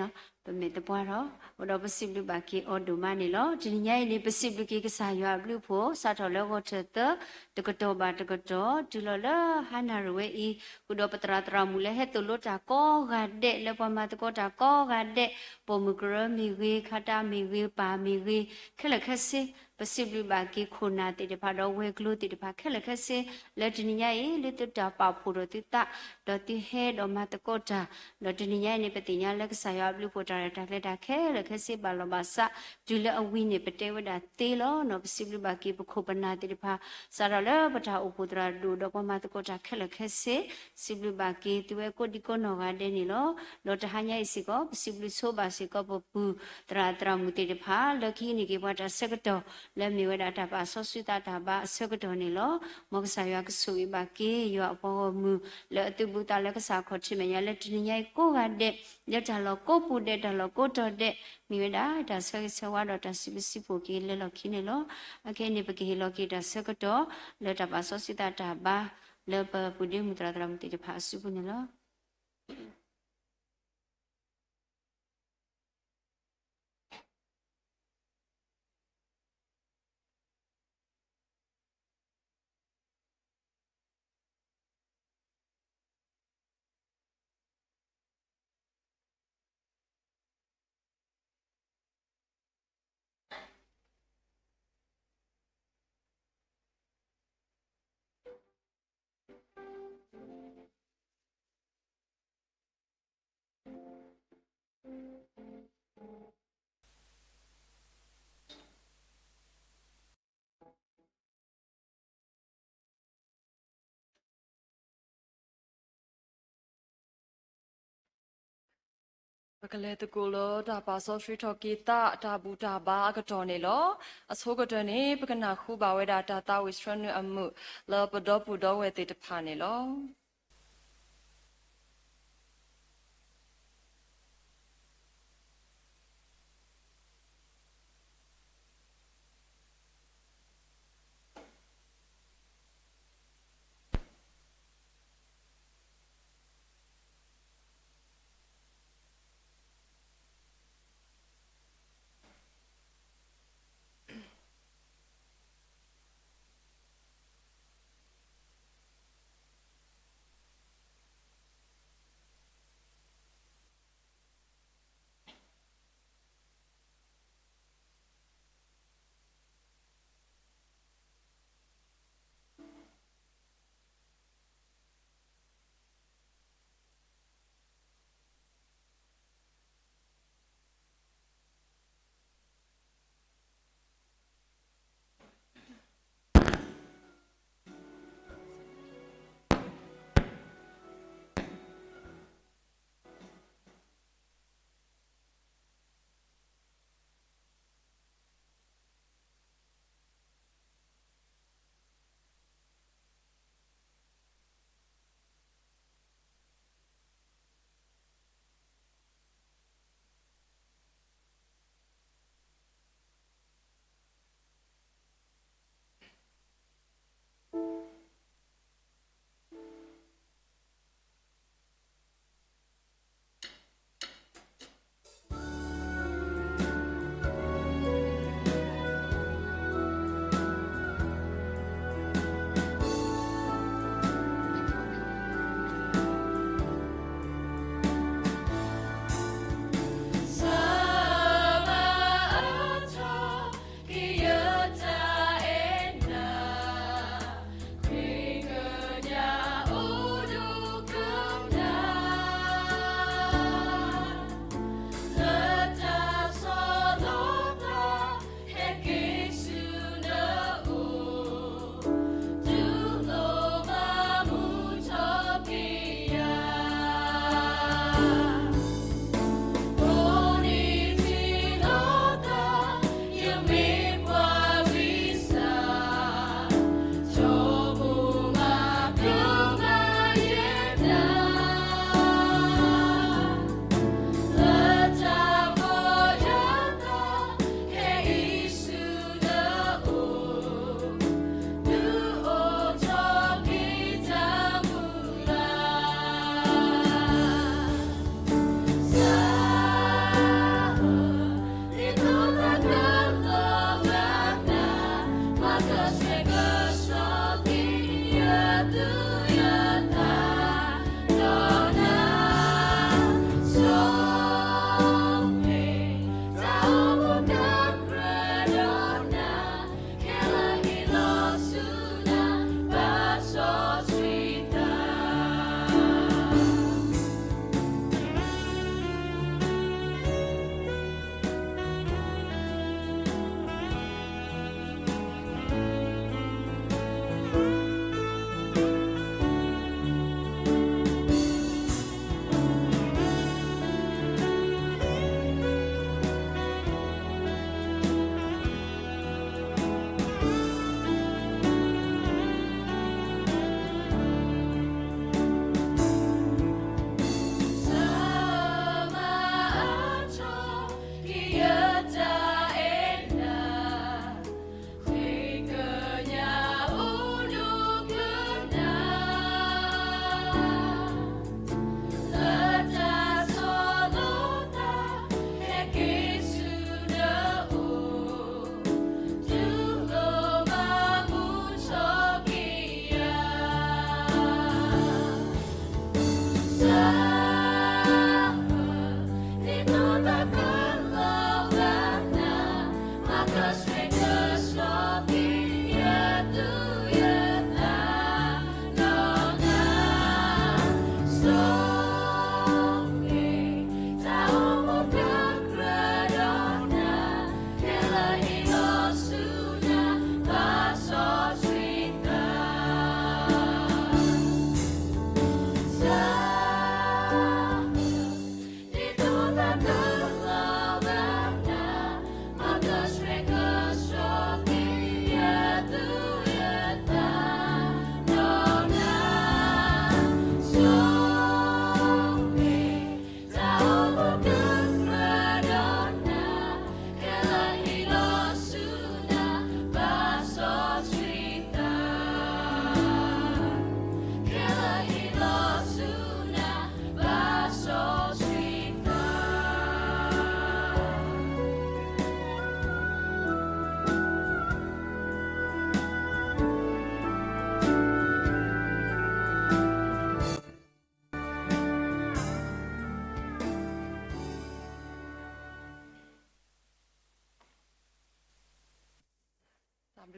နီၤ ပမဲာ်တပှၢ်ထီၣ်, ဒီးပစံးဘျုးဘၣ်က့ၤအီၤဒိၣ်မးန့ၣ်လီၤ. တနံၤညါအံၤန့ၣ် ပစံးဘျုးက့ၤကစၢ်ယွၤအဘျုးအဖှိၣ် စးထီၣ်လၢဂီၤထၢၣ်သၢ တကတီၢ်ဘၣ်တကတီၢ် တုၤလီၤလၢဟါနၣ်ရံၣ်ဝဲအံၤ ဃုာ်ဒီးပသရၣ်သရၣ်မုၣ်လၢဟဲသိၣ်လိတၢ်ကိးဂၤဒဲး လၢပှၤမၤသကိးတၢ်ကိးဂၤဒဲး ပိာ်မုၣ်ကရၢမ့ၢ်ဂ့ၤ ခါတၢ်မ့ၢ်ဂ့ၤ ပၢ်မ့ၢ်ဂ့ၤ ခဲလၢာ်ခဲဆ့ ပစံးဘျုးဘၣ်က့ၤခိၣ်နၢ်သ့ၣ်တဖၣ်ဒီးဝဲၤကျိၤသ့ၣ်တဖၣ်ခဲလၢာ်ခဲဆ့ လၢတနံၤညါအံၤ လၢသုတၢ်ပာ်ဖှိၣ်ဒီးသုသး ဒီးသုဟဲဒီးမၤသကိးတၢ် ဒီးတနံၤညါအံၤန့ၣ် ပသ့ၣ်ညါလၢကစၢ်ယွၤအဘျုးအဖှိၣ်တၢ်ရဲၣ်တၢ်ကျဲၤတၢ်ခဲလၢာ်ခဲဆ့ဘၣ်လီၤဘၣ်စး တုၤလၢအဝံၤန့ၣ် ပတဲဝဲဒၣ်သ့လီၤနီၤ. ပစံးဘျုးဘၣ်က့ၤပခိၣ်ပနၢ်သ့ၣ်တဖၣ် စးထီၣ်လၢပတၢ်အိၣ်ဖှိၣ်သရၣ်ဒိၣ်ဒီးပှၤမၤသကိးတၢ်ခဲလၢာ်ခဲဆ့ စံးဘျုးဘၣ်က့ၤသုဝဲကိးဒံကိးနီၢ်ဂၤဒဲးန့ၣ်လီၤ. ဒီးတဟါညါအံၤစ့ၢ်ကီး ပစံးဘျုးဆိဘၣ်စ့ၢ်ကီးပပုၢ်သရၣ်သရၣ်မုၣ်သ့ၣ်တဖၣ် လၢကဟံးန့ၢ်က့ၤပှၤတၢ်ဆၢကတီၢ် လၢမ့ၢ်ဝဲဒၣ်တၢ်ပာ်စီဆှံသးတၢ်ဘါအဆၢကတီၢ်န့ၣ်လီၤ. မ်ကစၢ်ယွၤကဆိၣ်ဂ့ၤဘၣ်က့ၤ ယွၤအပှၤဂီၢ်မုၢ် လၢအသုးဘူးသးလၢကစၢ်အခီၣ်ထံးမဲာ်ညါလၢတနံၤညါအံၤကိးဂၤဒဲး လၢတၢ်လီၢ်ကိးပူၤဒဲး တၢ်လီၢ်ကိးတီၤဒဲး မ့ၢ်ဝဲဒၣ်တၢ်ဆၢဂ့ၤဆၢဝါဒီးတၢ်စံးဘျုးစံးဖှိၣ်က့ၤလၢလီၢ်ခံန့ၣ်လီၤ. အခဲအံၤန့ၣ် ပကဟ့ၣ်လီၤက့ၤတၢ်ဆၢကတီၢ် လၢတၢ်ပာ်စီဆှံသးတၢ်ဘါ လၢပပုၢ်ဒ့မုၣ်သရၣ်သရၣ်မုၣ်သ့ၣ်တဖၣ်အစုပူၤန့ၣ်လီၤ. ပကလဲၤသကိးလၢတၢ်ပာ်စီဆှံထီၣ်က့ၤသး တၢ်ဘူၣ်တၢ်ဘါအကတီၢ်န့ၣ်လီၤ. အဆိကတၢၢ်န့ၣ် ပကနၢ်ဟူဘၣ်ဝဲဒၣ်တၢ်သးဝံၣ်ဆှၢနုာ်အမုာ် လၢပဒီပုၢ်ဒီဝဲၢ်သ့ၣ်တဖၣ်န့ၣ်လီၤ.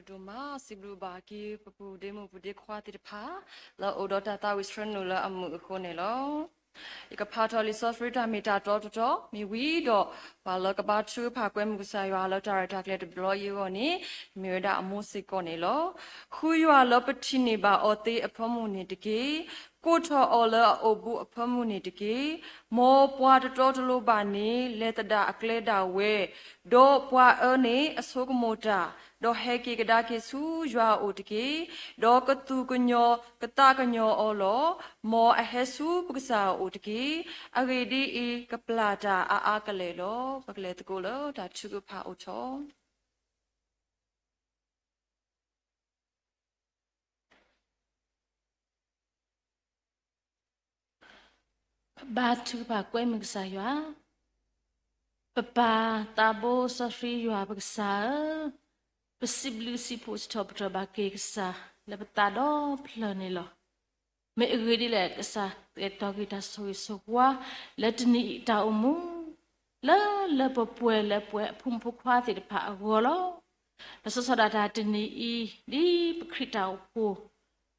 ဒိၣ်မး စံးဘျုးဘၣ်က့ၤ ပပုၢ်ဒ့မုၣ်ပုၢ်ဒ့ခွါသ့ၣ်တဖၣ် လၢအအိၣ်ဒီးတၢ်သးဝံၣ်ဆှၢနုာ်လၢအမုာ်အဃိန့ၣ်လီၤ. ယကဖးထီၣ်လံာ်စီဆှံတၢ်မ့ၢ်တၢ်တီတတီၤ မ့ၢ်ဝံၤဒီး ပှၤလၢကဘါထုကဖၣ်ကွဲမုာ်ကစၢ်ယွၤလၢတၢ်ရဲၣ်တၢ်ကျဲၤတဘျီအံၤအဂီၢ်န့ၣ် မ့ၢ်ဝဲဒၣ်အမိၢ်စ့ၢ်ကီးန့ၣ်လီၤ. ဃုယွၤလၢပထံၣ်န့ၢ်ဘၣ်အီၤသ့အဖၢမုၢ်န့ၣ်တက့ၢ်. ကိးထီၣ်အီၤလၢအအိၣ်ဘူးအဖၢမုၢ်န့ၣ်တက့ၢ်. မ်ပှၤတတီတလိၤဘၣ်န့ၣ် လဲၤသဒၣ်အကျဲဒၣ်ဝဲ, ဒီးပှၤအၢန့ၣ်အဆိကမိၣ်တၢ်, ဒီးဟဲက့ၤကဒါက့ၤဆူယွၤအအိၣ်တက့ၢ်. ဒီးကသူၣ်ကညီၤကသးကညီၤအီၤလီၤ. မ်အဟဲဆူပကစၢ်အအိၣ်တက့ၢ်. အဂ့ၢ်ဒ်အံၤ, ကပျၢ်တၢ်အါအါကလဲာ်လီၤ. ပကလဲၤသကိးလၢတၢ်ထုကဖၣ်အိၣ်ထီၣ် ပဘါထုကဖၣ်ကွဲမုာ်ကစၢ်ယွၤ, ပပၢ်သးဘိစီဆှံယွၤပကစၢ်ဧၢ, ပစံးဘျုးစံးဖှိၣ်စံးထီၣ်ပတြၢၤဘၣ်က့ၤကစၢ်လၢပသးဒီဖျၢၣ်န့ၣ်လီၤ. မ့ၢ်အဂ့ၢ်ဒ်လဲၣ် ကစၢ်ကဲထီၣ်က့ၤတၢ်ဆိၣ်ဂ့ၤဆိၣ်ဝါ လၢတနံၤအံၤတၢ်အိၣ်မူ လၢလၢပှဲၤပှဲၤလၢပဝဲအဖိမုၣ်ဖိခွါသ့ၣ်တဖၣ်အဂီၢ်လီၤ. လီၤဆီဒၣ်တၢ်တနံၤအံၤ ဒ်ပခရံာ်တၢ်အိၣ်ဖှိၣ်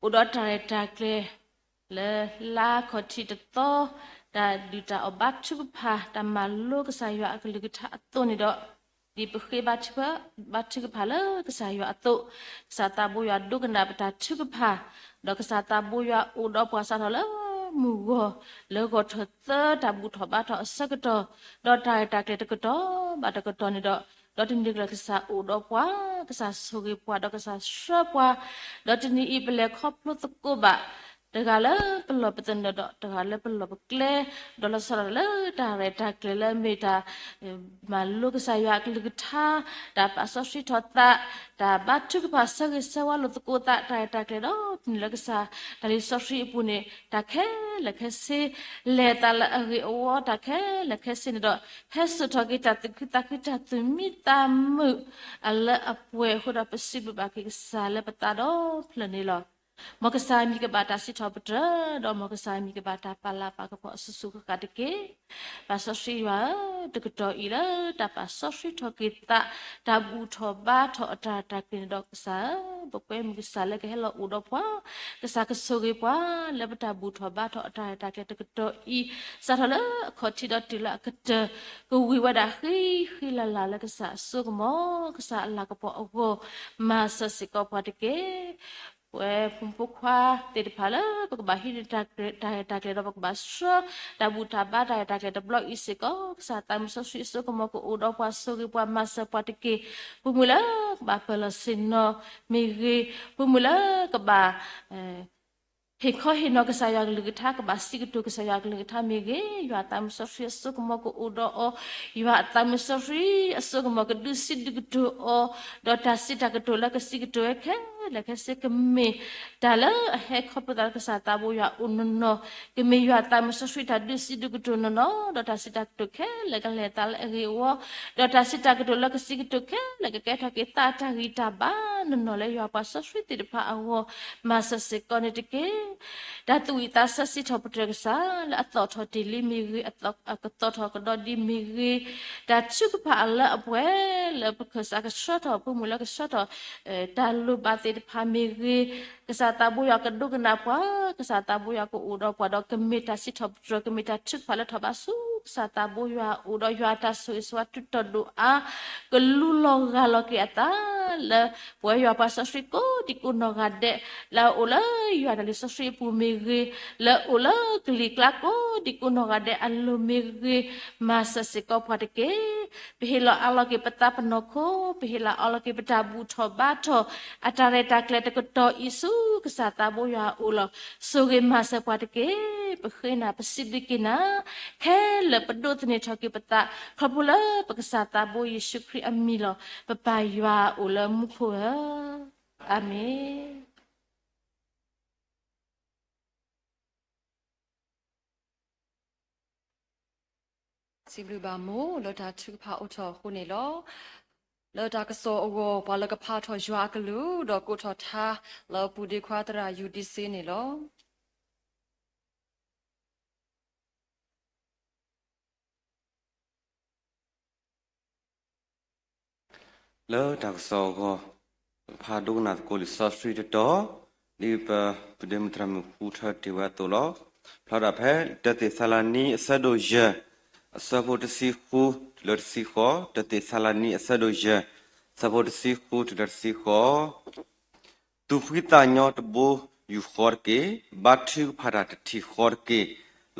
အိၣ်ဒီးတၢ်ရဲၣ်တၢ်ကျဲၤ လၢလါခီၣ်ထံးတသီ တၢ်ဒုၣ်တၢ်အီၣ်ဘါထုကဖၣ် တၢ်မၤလိကစၢ်ယွၤအကလုၢ်ကထါအသိးန့ၣ်ဒီး ဒ်ပဃ့ဘါထုကဖၣ် ဘါထုကဖၣ်လၢကစၢ်ယွၤအသိး, ကစၢ်သးဘိယွၤဒိကနၣ်ပတၢ်ထုကဖၣ်, ဒီးကစၢ်သးဘိယွၤအိၣ်ဒီးပှၤစးထီၣ်လၢမုၢ်ဂီၤ လၢဂီၤထၢၣ်သၢတၢ်ဘူၣ်ထီၣ်ဘါထီၣ်အဆၢကတီၢ်, ဒီးတၢ်ရဲၣ်တၢ်ကျဲၤတကတီၢ်ဘၣ်တကတီၢ်န့ၣ်ဒီး, ဒီးတနံၤကျၢၤကစၢ်အိၣ်ဒီးပှၤ, ကစၢ်ဆိၣ်ဂ့ၤပှၤ ဒီးကစၢ်ဆှၢပှၤ, ဒီးတနံၤအံၤပလဲၤခီဖျိသကိးဘၣ် တဂၤလၢပလီၢ်ပသနၢၣ်ဒီး တဂၤလၢပလီၢ်ပကျဲ, ဒီးလီၤဆီဒၣ်တၢ်လၢတၢ်ရဲၣ်တၢ်ကျဲၤလၢအမ့ၢ်တၢ် မၤလိကစၢ်ယွၤအကလုၢ်ကထါ, တၢ်ပာ်စီဆှံထီၣ်သး, တၢ်ဘါထုကဖၣ်ဆၢဂ့ၤဆၢဝါလိာ်သကိးသး တၢ်ရဲၣ်တၢ်ကျဲၤဒီး တနံၤလၢကစၢ် တၢ်လံာ်စီဆှံအပူၤန့ၣ် တၢ်ခဲလၢာ်ခဲဆ့, လဲၤသးလၢအဂ့ၤအဝီ တၢ်ခဲလၢာ်ခဲဆ့န့ၣ်ဒီး ဟဲစိာ်ထီၣ်က့ၤတၢ်သူၣ်ခုသးခု တၢ်သူၣ်မံသးမုာ် အလၢအပှဲၤအဃိဒီး ပစံးဘျုးဘၣ်က့ၤကစၢ်လၢပသးဒီဖျၢၣ်န့ၣ်လီၤ. မ်ကစၢ်အမံၤကဘၣ်တၢ်စံးထီၣ်ပတြၢၤ, ဒီးမ်ကစၢ်အမံၤကဘၣ်တၢ်ပာ်လၤပာ်ကပီၤအစိၤစိၤဃၣ်ဃၣ်တက့ၢ်. ပၢ်စီဆှံယွၤဧၢ, တကတီၢ်အံၤလၢတၢ်ပာ်စီဆှံထီၣ်က့ၤသး, တၢ်ဘူၣ်ထီၣ်ဘါထီၣ်အတၢ်ရဲၣ်တၢ်ကျဲၤန့ၣ်ဒီး ကစၢ်ဧၢ, ပကွဲမုာ်ကစၢ်လၢကဟဲလီၤအိၣ်ဒီးပှၤ, ကစၢ်ကဆိၣ်ဂ့ၤပှၤ လၢပတၢ်ဘူၣ်ထီၣ်ဘါထီၣ်အတၢ်ရဲၣ်တၢ်ကျဲၤတကတီၢ်အံၤ, စးထီၣ်လၢအခီၣ်ထံးဒီးတုၤလၢအကတၢၢ်, ကဝံၤဝဲဒၣ်ဃံဃံလၤလၤလၢကစၢ်အစိကမီၤ, ကစၢ်အလၤကပီၤအဂီၢ်, မၤစၢၤစ့ၢ်ကီးပှၤတက့ၢ်. ပဝဲဖိမုၣ်ဖိခွါသ့ၣ်တဖၣ်လၢ ပကဘၣ်ဟံးန့ၢ်တၢ်ရဲၣ်တၢ်ကျဲၤဒီး ပကဘၣ်ဆှၢ တၢ်ဘူၣ်တၢ်ဘါတၢ်ရဲၣ်တၢ်ကျဲၤတဘျီအံၤစ့ၢ်ကီး, ကစၢ်သးမုၢ်စီဆှံအစိကမီၤကအိၣ်ဒီးပှၤ ဆိၣ်ဂ့ၤပှၤ မၤစၢၤပှၤတက့ၢ်. ဖိမုၣ်လၢကဘၣ်ပၢၢ်လီၢ်ဆ့ၣ်နီၤမ့ၢ်ဂ့ၤ, ဖိမုၣ်လၢကဘၣ် ဟ့ၣ်ခီဟ့ၣ်နီၤကစၢ်ယွၤကလုၢ်ကထါ ကဘၣ်စံးကတိၤကစၢ်ယွၤကလုၢ်ကထါမ့ၢ်ဂ့ၤ, ယွၤအသးမုၢ်စီဆှံအစိကမီၤကအိၣ်ဒီးအီၤ, ယွၤအသးမုၢ်စီဆှံအစိကမီၤကဒုးစံးဒုးကတိၤအီၤ, ဒီးတၢ်စံးတၢ်ကတိၤလၢကစံးကတိၤဝဲခဲလၢာ်ခဲဆ့ ကမ့ၢ်တၢ်လၢအဟဲခီဖျိသးလၢကစၢ်သးဘိယွၤအအိၣ်နီၢ်နီၢ်, ကမ့ၢ်ယွၤအသးမုၢ်စီဆှံတၢ်ဒုးစံးဒုးကတိၤနီၢ်နီၢ်, ဒီးတၢ်စံးတၢ်ကတိၤခဲလၢာ်ကလဲၤသးလၢအဂ့ၤအဝီ, ဒီးတၢ်စံးတၢ်ကတိၤလၢကစံးကတိၤခဲလၢာ်ကကဲထီၣ်က့ၤသးတၢ်ဂံၢ်တၢ်ဘါနီၢ်နီၢ်လၢယွၤပှၤစီဆှံသ့ၣ်တဖၣ်အဂီၢ်, မၤစၢၤစ့ၢ်ကီးန့ၣ်တက့ၢ်. တၢ်သူၣ်ဝံၣ်သးဆၢစံးထီၣ်ပတြၢၤကစၢ် လၢအသီၣ်ထီၣ်တ့ၢ်လံမ့ၢ်ဂ့ၤ, အသီၣ်ထီၣ်ကဒီးဒံးမ့ၢ်ဂ့ၤ, တၢ်ထုကဖၣ်အလၢအပှဲၤလၢပကစၢ်ကဆှၢထီၣ် ဖိမုၣ်လၢကဆှၢထီၣ် တၢ်လိၣ်ဘၣ်သ့ၣ်တဖၣ်မ့ၢ်ဂ့ၤ, ကစၢ်သးဘိယွၤကဒိကနၣ်ပှၤ, ကစၢ်သးဘိယွၤကအိၣ်ဒီးပှၤဒီး ကမ့ၢ်တၢ်စံးထီၣ်ပတြၢၤ ကမ့ၢ်တၢ်ထုကဖၣ်လၢထီၣ်ဘးဆူကစၢ်သးဘိယွၤအအိၣ်ဒီး ယွၤအတၢ်ဆိၣ်ဂ့ၤဆိၣ်ဝါတုၤထီၣ်ဒိၣ်အါ ကလူလီၤဂၢ်လီၤက့ၤအသးလၢ ပဝဲယွၤပှၤစီဆှံကိးဒံကိးနီၢ်ဂၤဒဲး လၢအအိၣ်လၢယွၤတၢ်လံာ်စီဆှံအပူၤမ့ၢ်ဂ့ၤ, လၢအအိၣ်လၢကလံၤကျါကိးဒံကိးနီၢ်ဂၤဒဲးအလိၤမ့ၢ်ဂ့ၤ, မၤစၢၤစ့ၢ်ကီးပှၤတက့ၢ်. ပဟ့ၣ်လီၤအးလီၤက့ၤပသးပနီၢ်ခိ, ပဟ့ၣ်လီၤအးလီၤက့ၤပတၢ်ဘူၣ်ထီၣ်ဘါထီၣ် အတၢ်ရဲၣ်တၢ်ကျဲၤတကတီၢ်အံၤဆူကစၢ်သးဘိယွၤအအိၣ်လီၤ. ဆိၣ်ဂ့ၤမၤစၢၤပှၤတက့ၢ်. ပဃ့နၤ ပစံးဘျုးက့ၤနၤ ခဲလၢာ်ပဒိးသန့ၤထီၣ်က့ၤပသး ခီဖျိလၢပကစၢ်သးဘိယ့ၣ်ၡူးခရံာ်အမံၤလီၤ. ပပၢ်ယွၤအိၣ်လၢမူခိၣ်ဧၢ, အၤမ့ၣ်. စံးဘျုးဘၣ်မိၢ်လၢတၢ်ထုကဖၣ်အိၣ်ထီၣ်အဃိန့ၣ်လီၤ. လၢတၢ်ကစီၣ်အဂီၢ် ပှၤလၢကဖးထီၣ်ယွၤအကလုၢ် ဒီးကိးထီၣ်ထါလၢပုၢ်ဒ့ခွါသရၣ်ယူၤဒံစ့န့ၣ်လီၤ. လၢတၢ်ကစီၣ်အဂီၢ်, ပက ပကဖးဒိကနၣ်သကိးလံာ်စီဆှံတတီၤ, ဒ်ပပုၢ်ဒ့မုၣ်သရၣ်မုၣ်ဃုထၢတ့ၢ်ဝဲအသိးလီၤ. ဖျါဒၣ်ဖဲ တၢသ့းစၤလနံ အဆၢဒိၣ်ယဲၢ်, အဆၢဖိတဆံဃုတုၤလၢတဆံဃိး, တၢသ့းစၤလနံ အဆၢဒိၣ်ယဲၢ်, အဆၢဖိတဆံဃုတုၤလၢတဆံဃိး. သူၣ်ဖှံသးညီတဘိယူၢ်ဃီတက့ၢ်, ဘါထုကဖၣ်တၢ်တထံၣ်ဃီတက့ၢ်,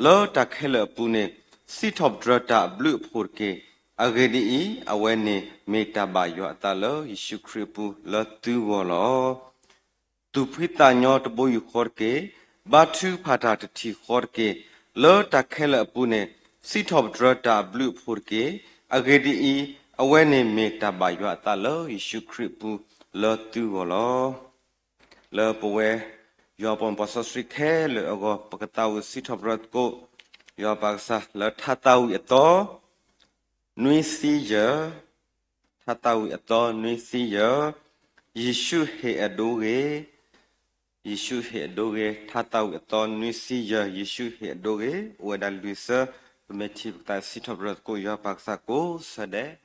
လၢတၢ်ခဲလၢာ်အပူၤန့ၣ် စံးထီၣ်ပတြၢၤတၢ်အဘျုးအဖှိၣ်တက့ၢ်. အဂ့ၢ်ဒ်အံၤ, အဝဲန့ၣ်မ့ၢ်တၢ်ဘၣ်ယွၤအသးလၢယ့ၣ်ၡူးခရံာ်အပူၤလၢသုဂီၢ်လီၤ. သူၣ်ဖှံသးညီတဘိယူၢ်ဃီတက့ၢ်, ဘါထုကဖၣ်တၢ်တထံၣ်ဃီတက့ၢ်, လၢတၢ်ခဲလၢာ်အပူၤန့ၣ် စံးထီၣ်ပတြၢၤတၢ်အဘျုးအဖှိၣ်တက့ၢ်. အဂ့ၢ်ဒ်အံၤ, အဝဲန့ၣ်မ့ၢ်တၢ်ဘၣ်ယွၤအသးလၢယ့ၣ်ၡူးခရံာ်အပူၤလၢသုဂီၢ်လီၤ. လၢပဝဲ ယွၤပှၤမ့ၢ်ပှၤစီဆှံခဲလၢာ်အဂီၢ် ပကသးဝံၣ်စံးထီၣ်ပတြၢၤသကိး ယွၤပၢ်ကစၢ်လၢထါသးဝံၣ်အသီ နွံဆံယဲၢ်, ထါသးဝံၣ်အသီနွံဆံယဲၢ်, ယ့ၣ်ၡူးဟ့ၣ်အဒိဂ့ၤ, ယ့ၣ်ၡူးဟ့ၣ်အဒိဂ့ၤ, ထါသးဝံၣ်အသီနွံဆံယဲၢ်, ယ့ၣ်ၡူးဟ့ၣ်အဒိဂ့ၤ, အိၣ်ဝဲဒၣ်လွံၢ်ဆၢ, ပမ့ၢ်ထံၣ်ပကသးစံးထီၣ်ပတြၢၤသကိးယွၤပၢ်ကစၢ်ကိးဆၢဒဲး.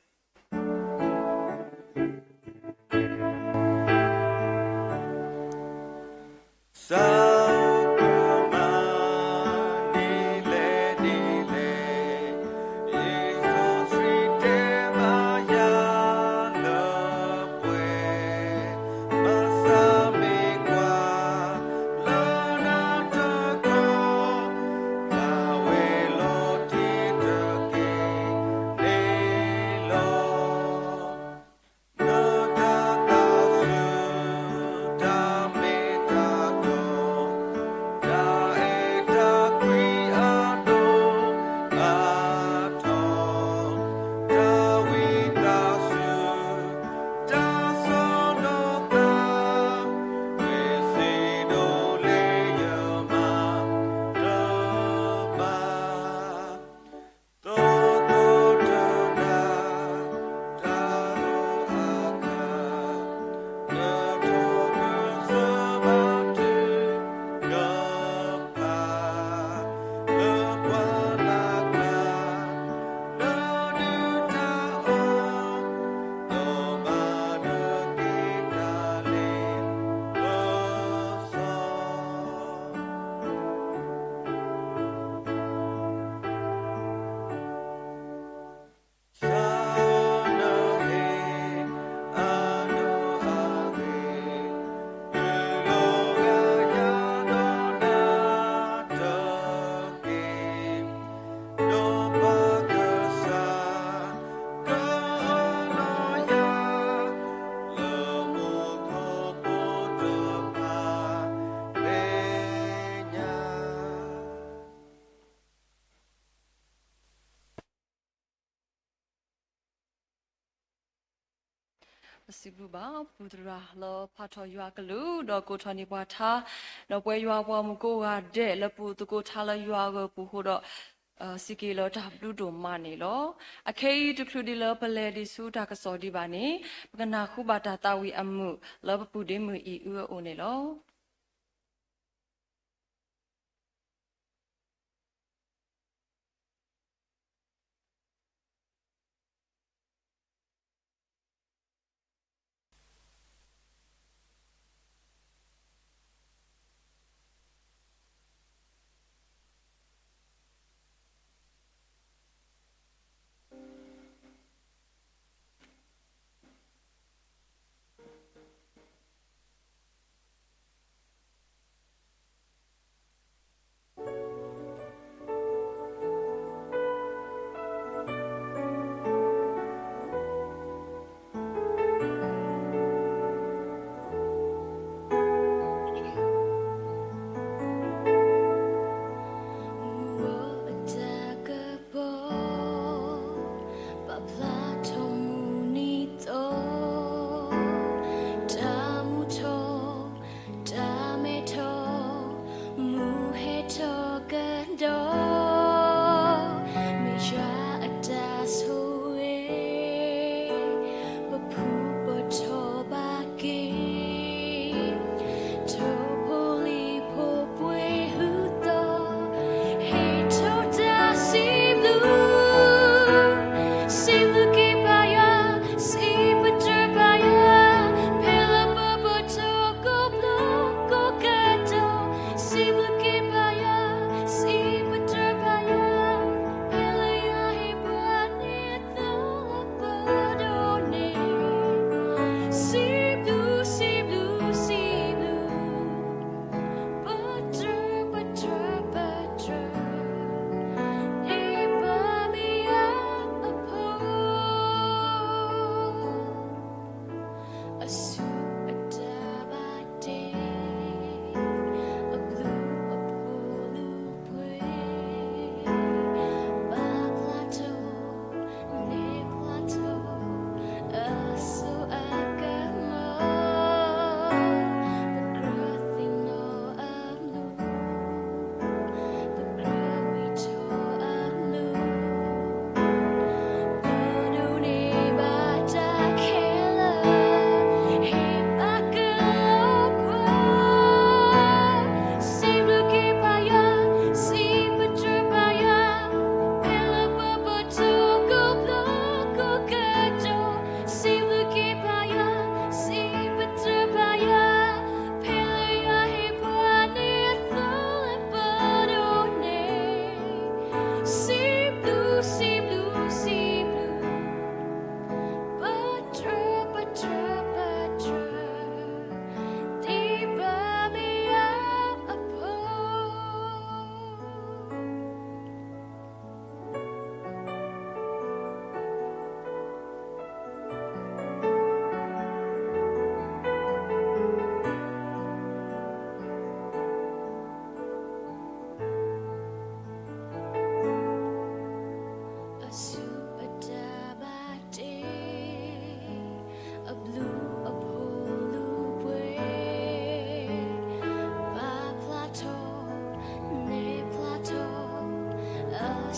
ပစံးဘျုးဘၣ် ပူသရၣ်လၢဖးထီၣ်ယွၤကလုၢ် ဒီးကိးထီၣ်န့ၢ်ပှၤထါ, ဒီးပှၤယွၤပှၤမုၢ်ကိးဂၤဒဲးလၢပူၤသကိးထါလၢယွၤအဂၢၢ်ပူၤအဃိဒီး စံးက့ၤလၢတၢ်ဘျုးဒိၣ်မးန့ၣ်လီၤ. အခဲအံၤတချုးဒံးလၢပလဲၤဒံးဆူတၢ်ကစီၣ်ဒံးဘၣ်န့ၣ် ပကနၢ်ဟူဘၣ်တၢ်သးဝံၣ်အမုာ်လၢပပုၢ်ဒ့မုၣ်အံၤအုအအိၣ်န့ၣ်လီၤ.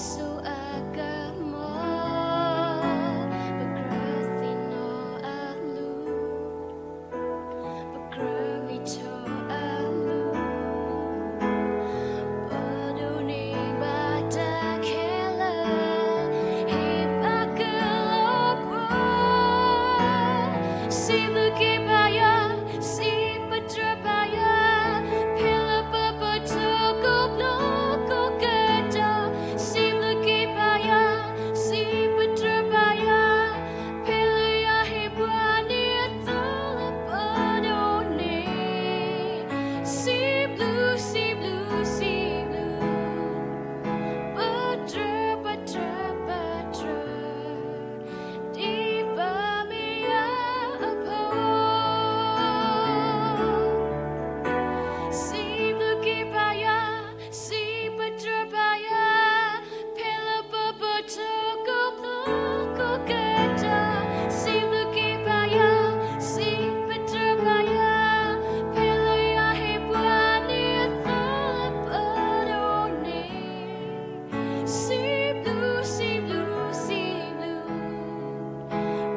ဆိၣ်အကမီၤ, ပကြၢးသ့ၣ်နီၣ်အဘျုး, ပကြၢးဂံၢ်ထီၣ်အဘျုး, ပဒိးန့ၢ်ဘၣ်တၢ်ခဲလၢာ်, ဟ့ၣ်ပှၤကလီၤပှီၤ, စံးဘျုးက့ၤပၢ်ယွၤ, စံးပတြၢၤပၢ်ယွၤ, ဖဲလၢပပတီၢ်ကိးဘျီကိးကတီၢ်, စံးဘျုးက့ၤပၢ်ယွၤ, စံးပတြၢၤပၢ်ယွၤ, ဖဲလၢယွၤဟ့ၣ်ပှၤန့ၢ်အသီလၢပဒိးန့ၢ်, စံးဘျုး စံးဘျုး စံးဘျုး, ပတြၢၤ ပတြၢၤ ပတြၢၤ ဒ်ပမ့ၢ်ယွၤအဖိ, စံးဘျုးက့ၤပၢ်ယွၤ, စံးပတြၢၤပၢ်ယွၤ, ဖဲလၢပပတီၢ်ကိးဘျီကိးကတီၢ်, စံးဘျုးက့ၤပၢ်ယွၤ, စံးပတြၢၤပၢ်ယွၤ, ဖဲလၢယွၤဟ့ၣ်ပှၤန့ၢ်အသီလၢပဒိးန့ၢ်, စံးဘျုး စံးဘျုး စံးဘျုး,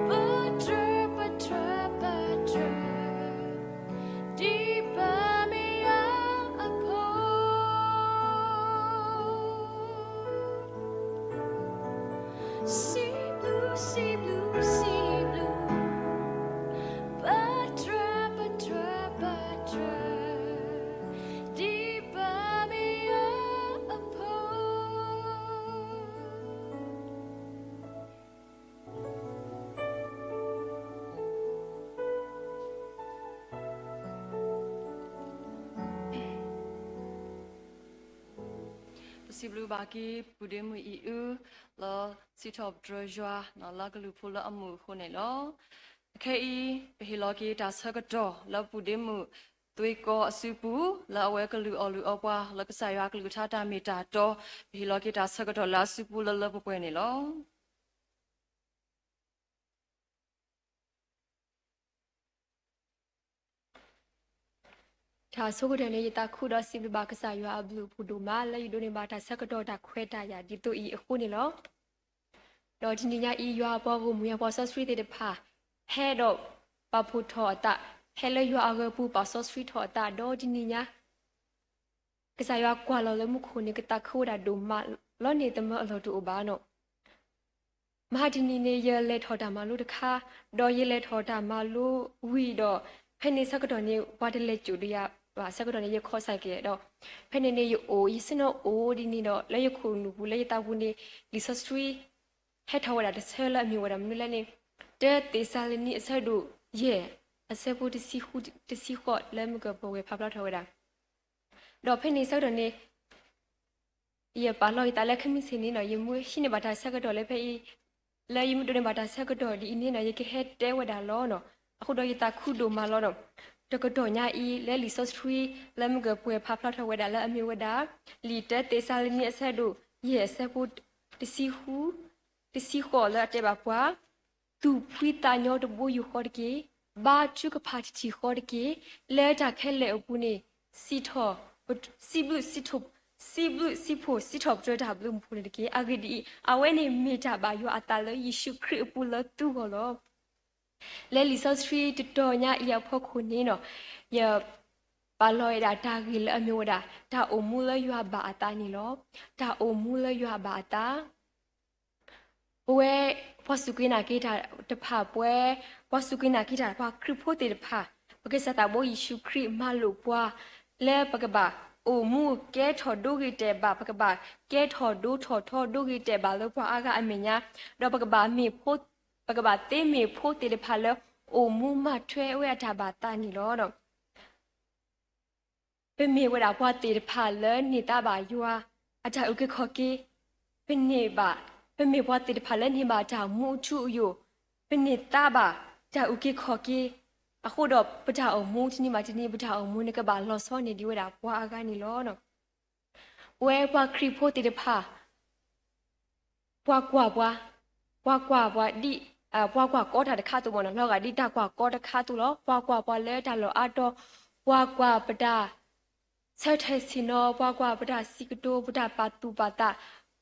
ပတြၢၤ ပတြၢၤ ပတြၢၤ ဒ်ပမ့ၢ်ယွၤအဖိ, စံးဘျုး စံးဘျုး စံးဘျုး, ပတြၢၤ ပတြၢၤ ပတြၢၤ ဒ်ပမ့ၢ်ယွၤအဖိ. ပစံးဘျုးဘၣ်က့ၤ ပုၢ်ဒ့မုၣ်အံၤအု လၢစံးထီၣ်ပတြၢၤယွၤ လၢကလုၢ်ဖိလၢအမုာ်အဃိန့ၣ်လီၤ. အခဲအံၤ ပဟ့ၣ်လီၤက့ၤတၢ်ဆၢကတီၢ်လၢပုၢ်ဒ့မုၣ်သွ့ကီအစုပူၤ လၢအဝဲကလုၢ်အီၣ်လုၢ်အီပှၤ လၢကစၢ်ယွၤအကလုၢ်ကထါတၢ်မ့ၢ်တၢ်တီ, ပဟ့ၣ်လီၤက့ၤတၢ်ဆၢကတီၢ်လၢအစုပူၤလၢလၢပှဲၤပှဲၤန့ၣ်လီၤ. တၢ်ဆိကတၢၢ်န့ၣ် ယသးခုဒီးစံးဘျုးဘၣ်ကစၢ်ယွၤအဘျုးအဖှိၣ်ဒိၣ်မး လၢယဒိးန့ၢ်ဘၣ်တၢ်ဆၢကတီၢ်တၢ်ခွဲးတၢ်ယာ်ဒ်သိးအံၤအဃိန့ၣ်လီၤ. ဒီးတနံၤညါအံၤ ယွၤအပှၤဂီၢ်မုၢ် ယွၤပှၤစီဆှံသ့ၣ်တဖၣ် ဟဲဒီးပာ်ဖှိၣ်ထီၣ်အသး, ဟဲလၢယွၤအဂၢၤပူၤ ပာ်စီဆှံထီၣ်အသးဒီးတနံၤညါ ကစၢ်ယွၤကွၢ်လီၤလၢမူခိၣ်န့ၣ် ကသးခုဝဲဒၣ်ဒိၣ်မးလီၤန့ၣ် တမၢအလီၢ်တအိၣ်ဘၣ်နီၤ. မဟါတနံၤန့ၣ် ယလဲၤထီၣ်တၢ်မၤလိတခါ, ဒီးယလဲၤထီၣ်တၢ်မၤလိဝံၤဒီး ဖဲန့ၣ်ဆၢကတီၢ်န့ၣ် ပှၤတလဲၤစိာ်ဒီးယၤဘၣ်ဆၢကတီၢ်န့ၣ် ယခီၣ်ဆၢက့ၤဒီး ဖဲန့ၣ်န့ၣ် ယအိၣ် ယဆ့ၣ်နီၤအိၣ်ဒ်န့ၣ်ဒီး လၢယခိၣ်နူာ်ပူၤ လၢယသးပူၤန့ၣ် လံာ်စီဆှံ ဟဲထီၣ်ဝဲဒၣ်တဆၢလၢအမ့ၢ်ဝဲဒၣ်မနုၤလဲၣ်န့ၣ် တၢသ့းစၤလနံအဆၢဒိၣ်ယဲၢ် အဆၢဖိတဆံဃု တဆံဃိး လၢမုၢ်ကပၢၤဝဲၢ်ဖးဖျါထီၣ်ဝဲဒၣ်. ဒီးဖဲန့ၣ်ဆၢကတီၢ်န့ၣ် ယပာ်လီၤယသးလၢခံမံၤဆ့ၣ်န့ၣ်နီၤ ယမ့ၢ်ဟံးန့ၢ်ဘၣ်တၢ်ဆၢကတီၢ်လၢဖဲအံၤ, လၢယမ့ၢ်ဒိးန့ၢ်ဘၣ်တၢ်ဆၢကတီၢ်ဒ်အံၤန့ၣ်နီၤ ယကဟဲတဲဝဲဒၣ်လီၤနီၤ. အဃိဒီးယသးခုဒိၣ်မးလီၤနီၤ. တကတီၢ်ညါအံၤ လၢလံာ်စီဆှံ လၢမုၢ်ကပၢၤဖးဖျါထီၣ်ဝဲဒၣ်လၢအမ့ၢ်ဝဲဒၣ် လံာ်တၢသ့းစၤလနံအဆၢဒိၣ်ယဲၢ် အဆၢဖိတဆံဃု တဆံဃိးလၢအတဲဘၣ်ပှၤ သူၣ်ဖှံသးညီတဘိယူၢ်ဃီတက့ၢ်, ဘါထုကဖၣ်တထံၣ်ဃီတက့ၢ်, လၢတၢ်ခဲလၢာ်အပူၤန့ၣ် စံးထီၣ် စံးဘျုး စံးဘျုးစံးဖှိၣ် စံးထီၣ်ပတြၢၤတၢ်ဘျုးမုၢ်ဖိန့ၣ်တက့ၢ်. အဂ့ၢ်ဒ်အံၤ, အဝဲန့ၣ်မ့ၢ်တၢ်ဘၣ်ယွၤအသးလၢယ့ၣ်ၡူးခရံာ်အပူၤလၢသုဂီၢ်လီၤ. လၢလံာ်စီဆှံတတီၤညါအံၤအဖီခိၣ်န့ၣ်နီၤ, ယပာ်လီၤဝဲဒၣ်တၢ်ဂ့ၢ်လၢအမ့ၢ်ဝဲဒၣ် တၢ်အိၣ်မူလၢယွၤဘၣ်အသးန့ၣ်လီၤ. တၢ်အိၣ်မူလၢယွၤဘၣ်အသး ပဝဲ ပှၤစူၢ်က့ၤနာ်က့ၤတၢ်တဖၣ် ပဝဲ ပှၤစူၢ်က့ၤနာ်က့ၤတၢ် ပှၤခရံာ်ဖိသ့ၣ်တဖၣ် ပကစၢ်သးဘိယ့ၣ်ၡူးခရံာ်မၤလိာ်ပှၤ လၢပကဘၣ်အိၣ်မူကဲထီၣ်ဒိဂ့ၤတဲာ်ဘၣ် ပကဘၣ်ကဲထီၣ်ဒိထီၣ်ထီဒိဂ့ၤတဲာ်ဘၣ်လၢပှၤအါဂၤအမဲာ်ညါ, ဒီးပကဘၣ်မ့ၢ်ဖိ ပကဘၣ်သ့မ့ၢ်ဖိသ့ၣ်တဖၣ်လၢအိၣ်မူမၤထွဲဝဲအတၢ်ဘၣ်သးန့ၣ်လီၤ. ပမ့ၢ်ဝဲဒၣ်ပှၤသ့ၣ်တဖၣ်လၢန့ၢ်သါဘၣ်ယွၤအတၢ်အုၣ်က့ၤခီၣ်က့ၤ, ပန့ၢ်ဘၣ်, ပမ့ၢ်ပှၤသ့ၣ်တဖၣ်လၢန့ၢ်ဘၣ်တၢ်မူအထူအယိာ်, ပန့ၢ်သါဘၣ်တၢ်အုၣ်က့ၤခီၣ်က့ၤ, အဃိဒီးပတၢ်အိၣ်မူတနံၤဘၣ်တနံၤ ပတၢ်အိၣ်မူန့ၣ်ကဘၣ်လီၤဆီန့ၢ်ဒံးဝဲဒၣ်ပှၤအါဂၤန့ၣ်လီၤ. ပဝဲပှၤခရံာ်ဖိသ့ၣ်တဖၣ် ပှၤကွၢ်ပှၤ, ပှၤကွၢ်ပှၤဒ်, ပှၤကွၢ်ကီတၢ်တခါအသိးမ့ၢ်နီၤ လီၤဂာ်ဒ်တၢ်ကွၢ်ကီတခါအသိးလီၤ. ပှၤကွၢ်ပှၤလၢတၢ်လီၢ်အါတီၤ, ပှၤကွၢ်ပတၢ်ဆၢထၢၣ်ဆ့ၣ်နီၤ, ပှၤကွၢ်ပတၢ်စံးကတိၤ, ပတၢ်ပာ်သူၣ်ပာ်သး,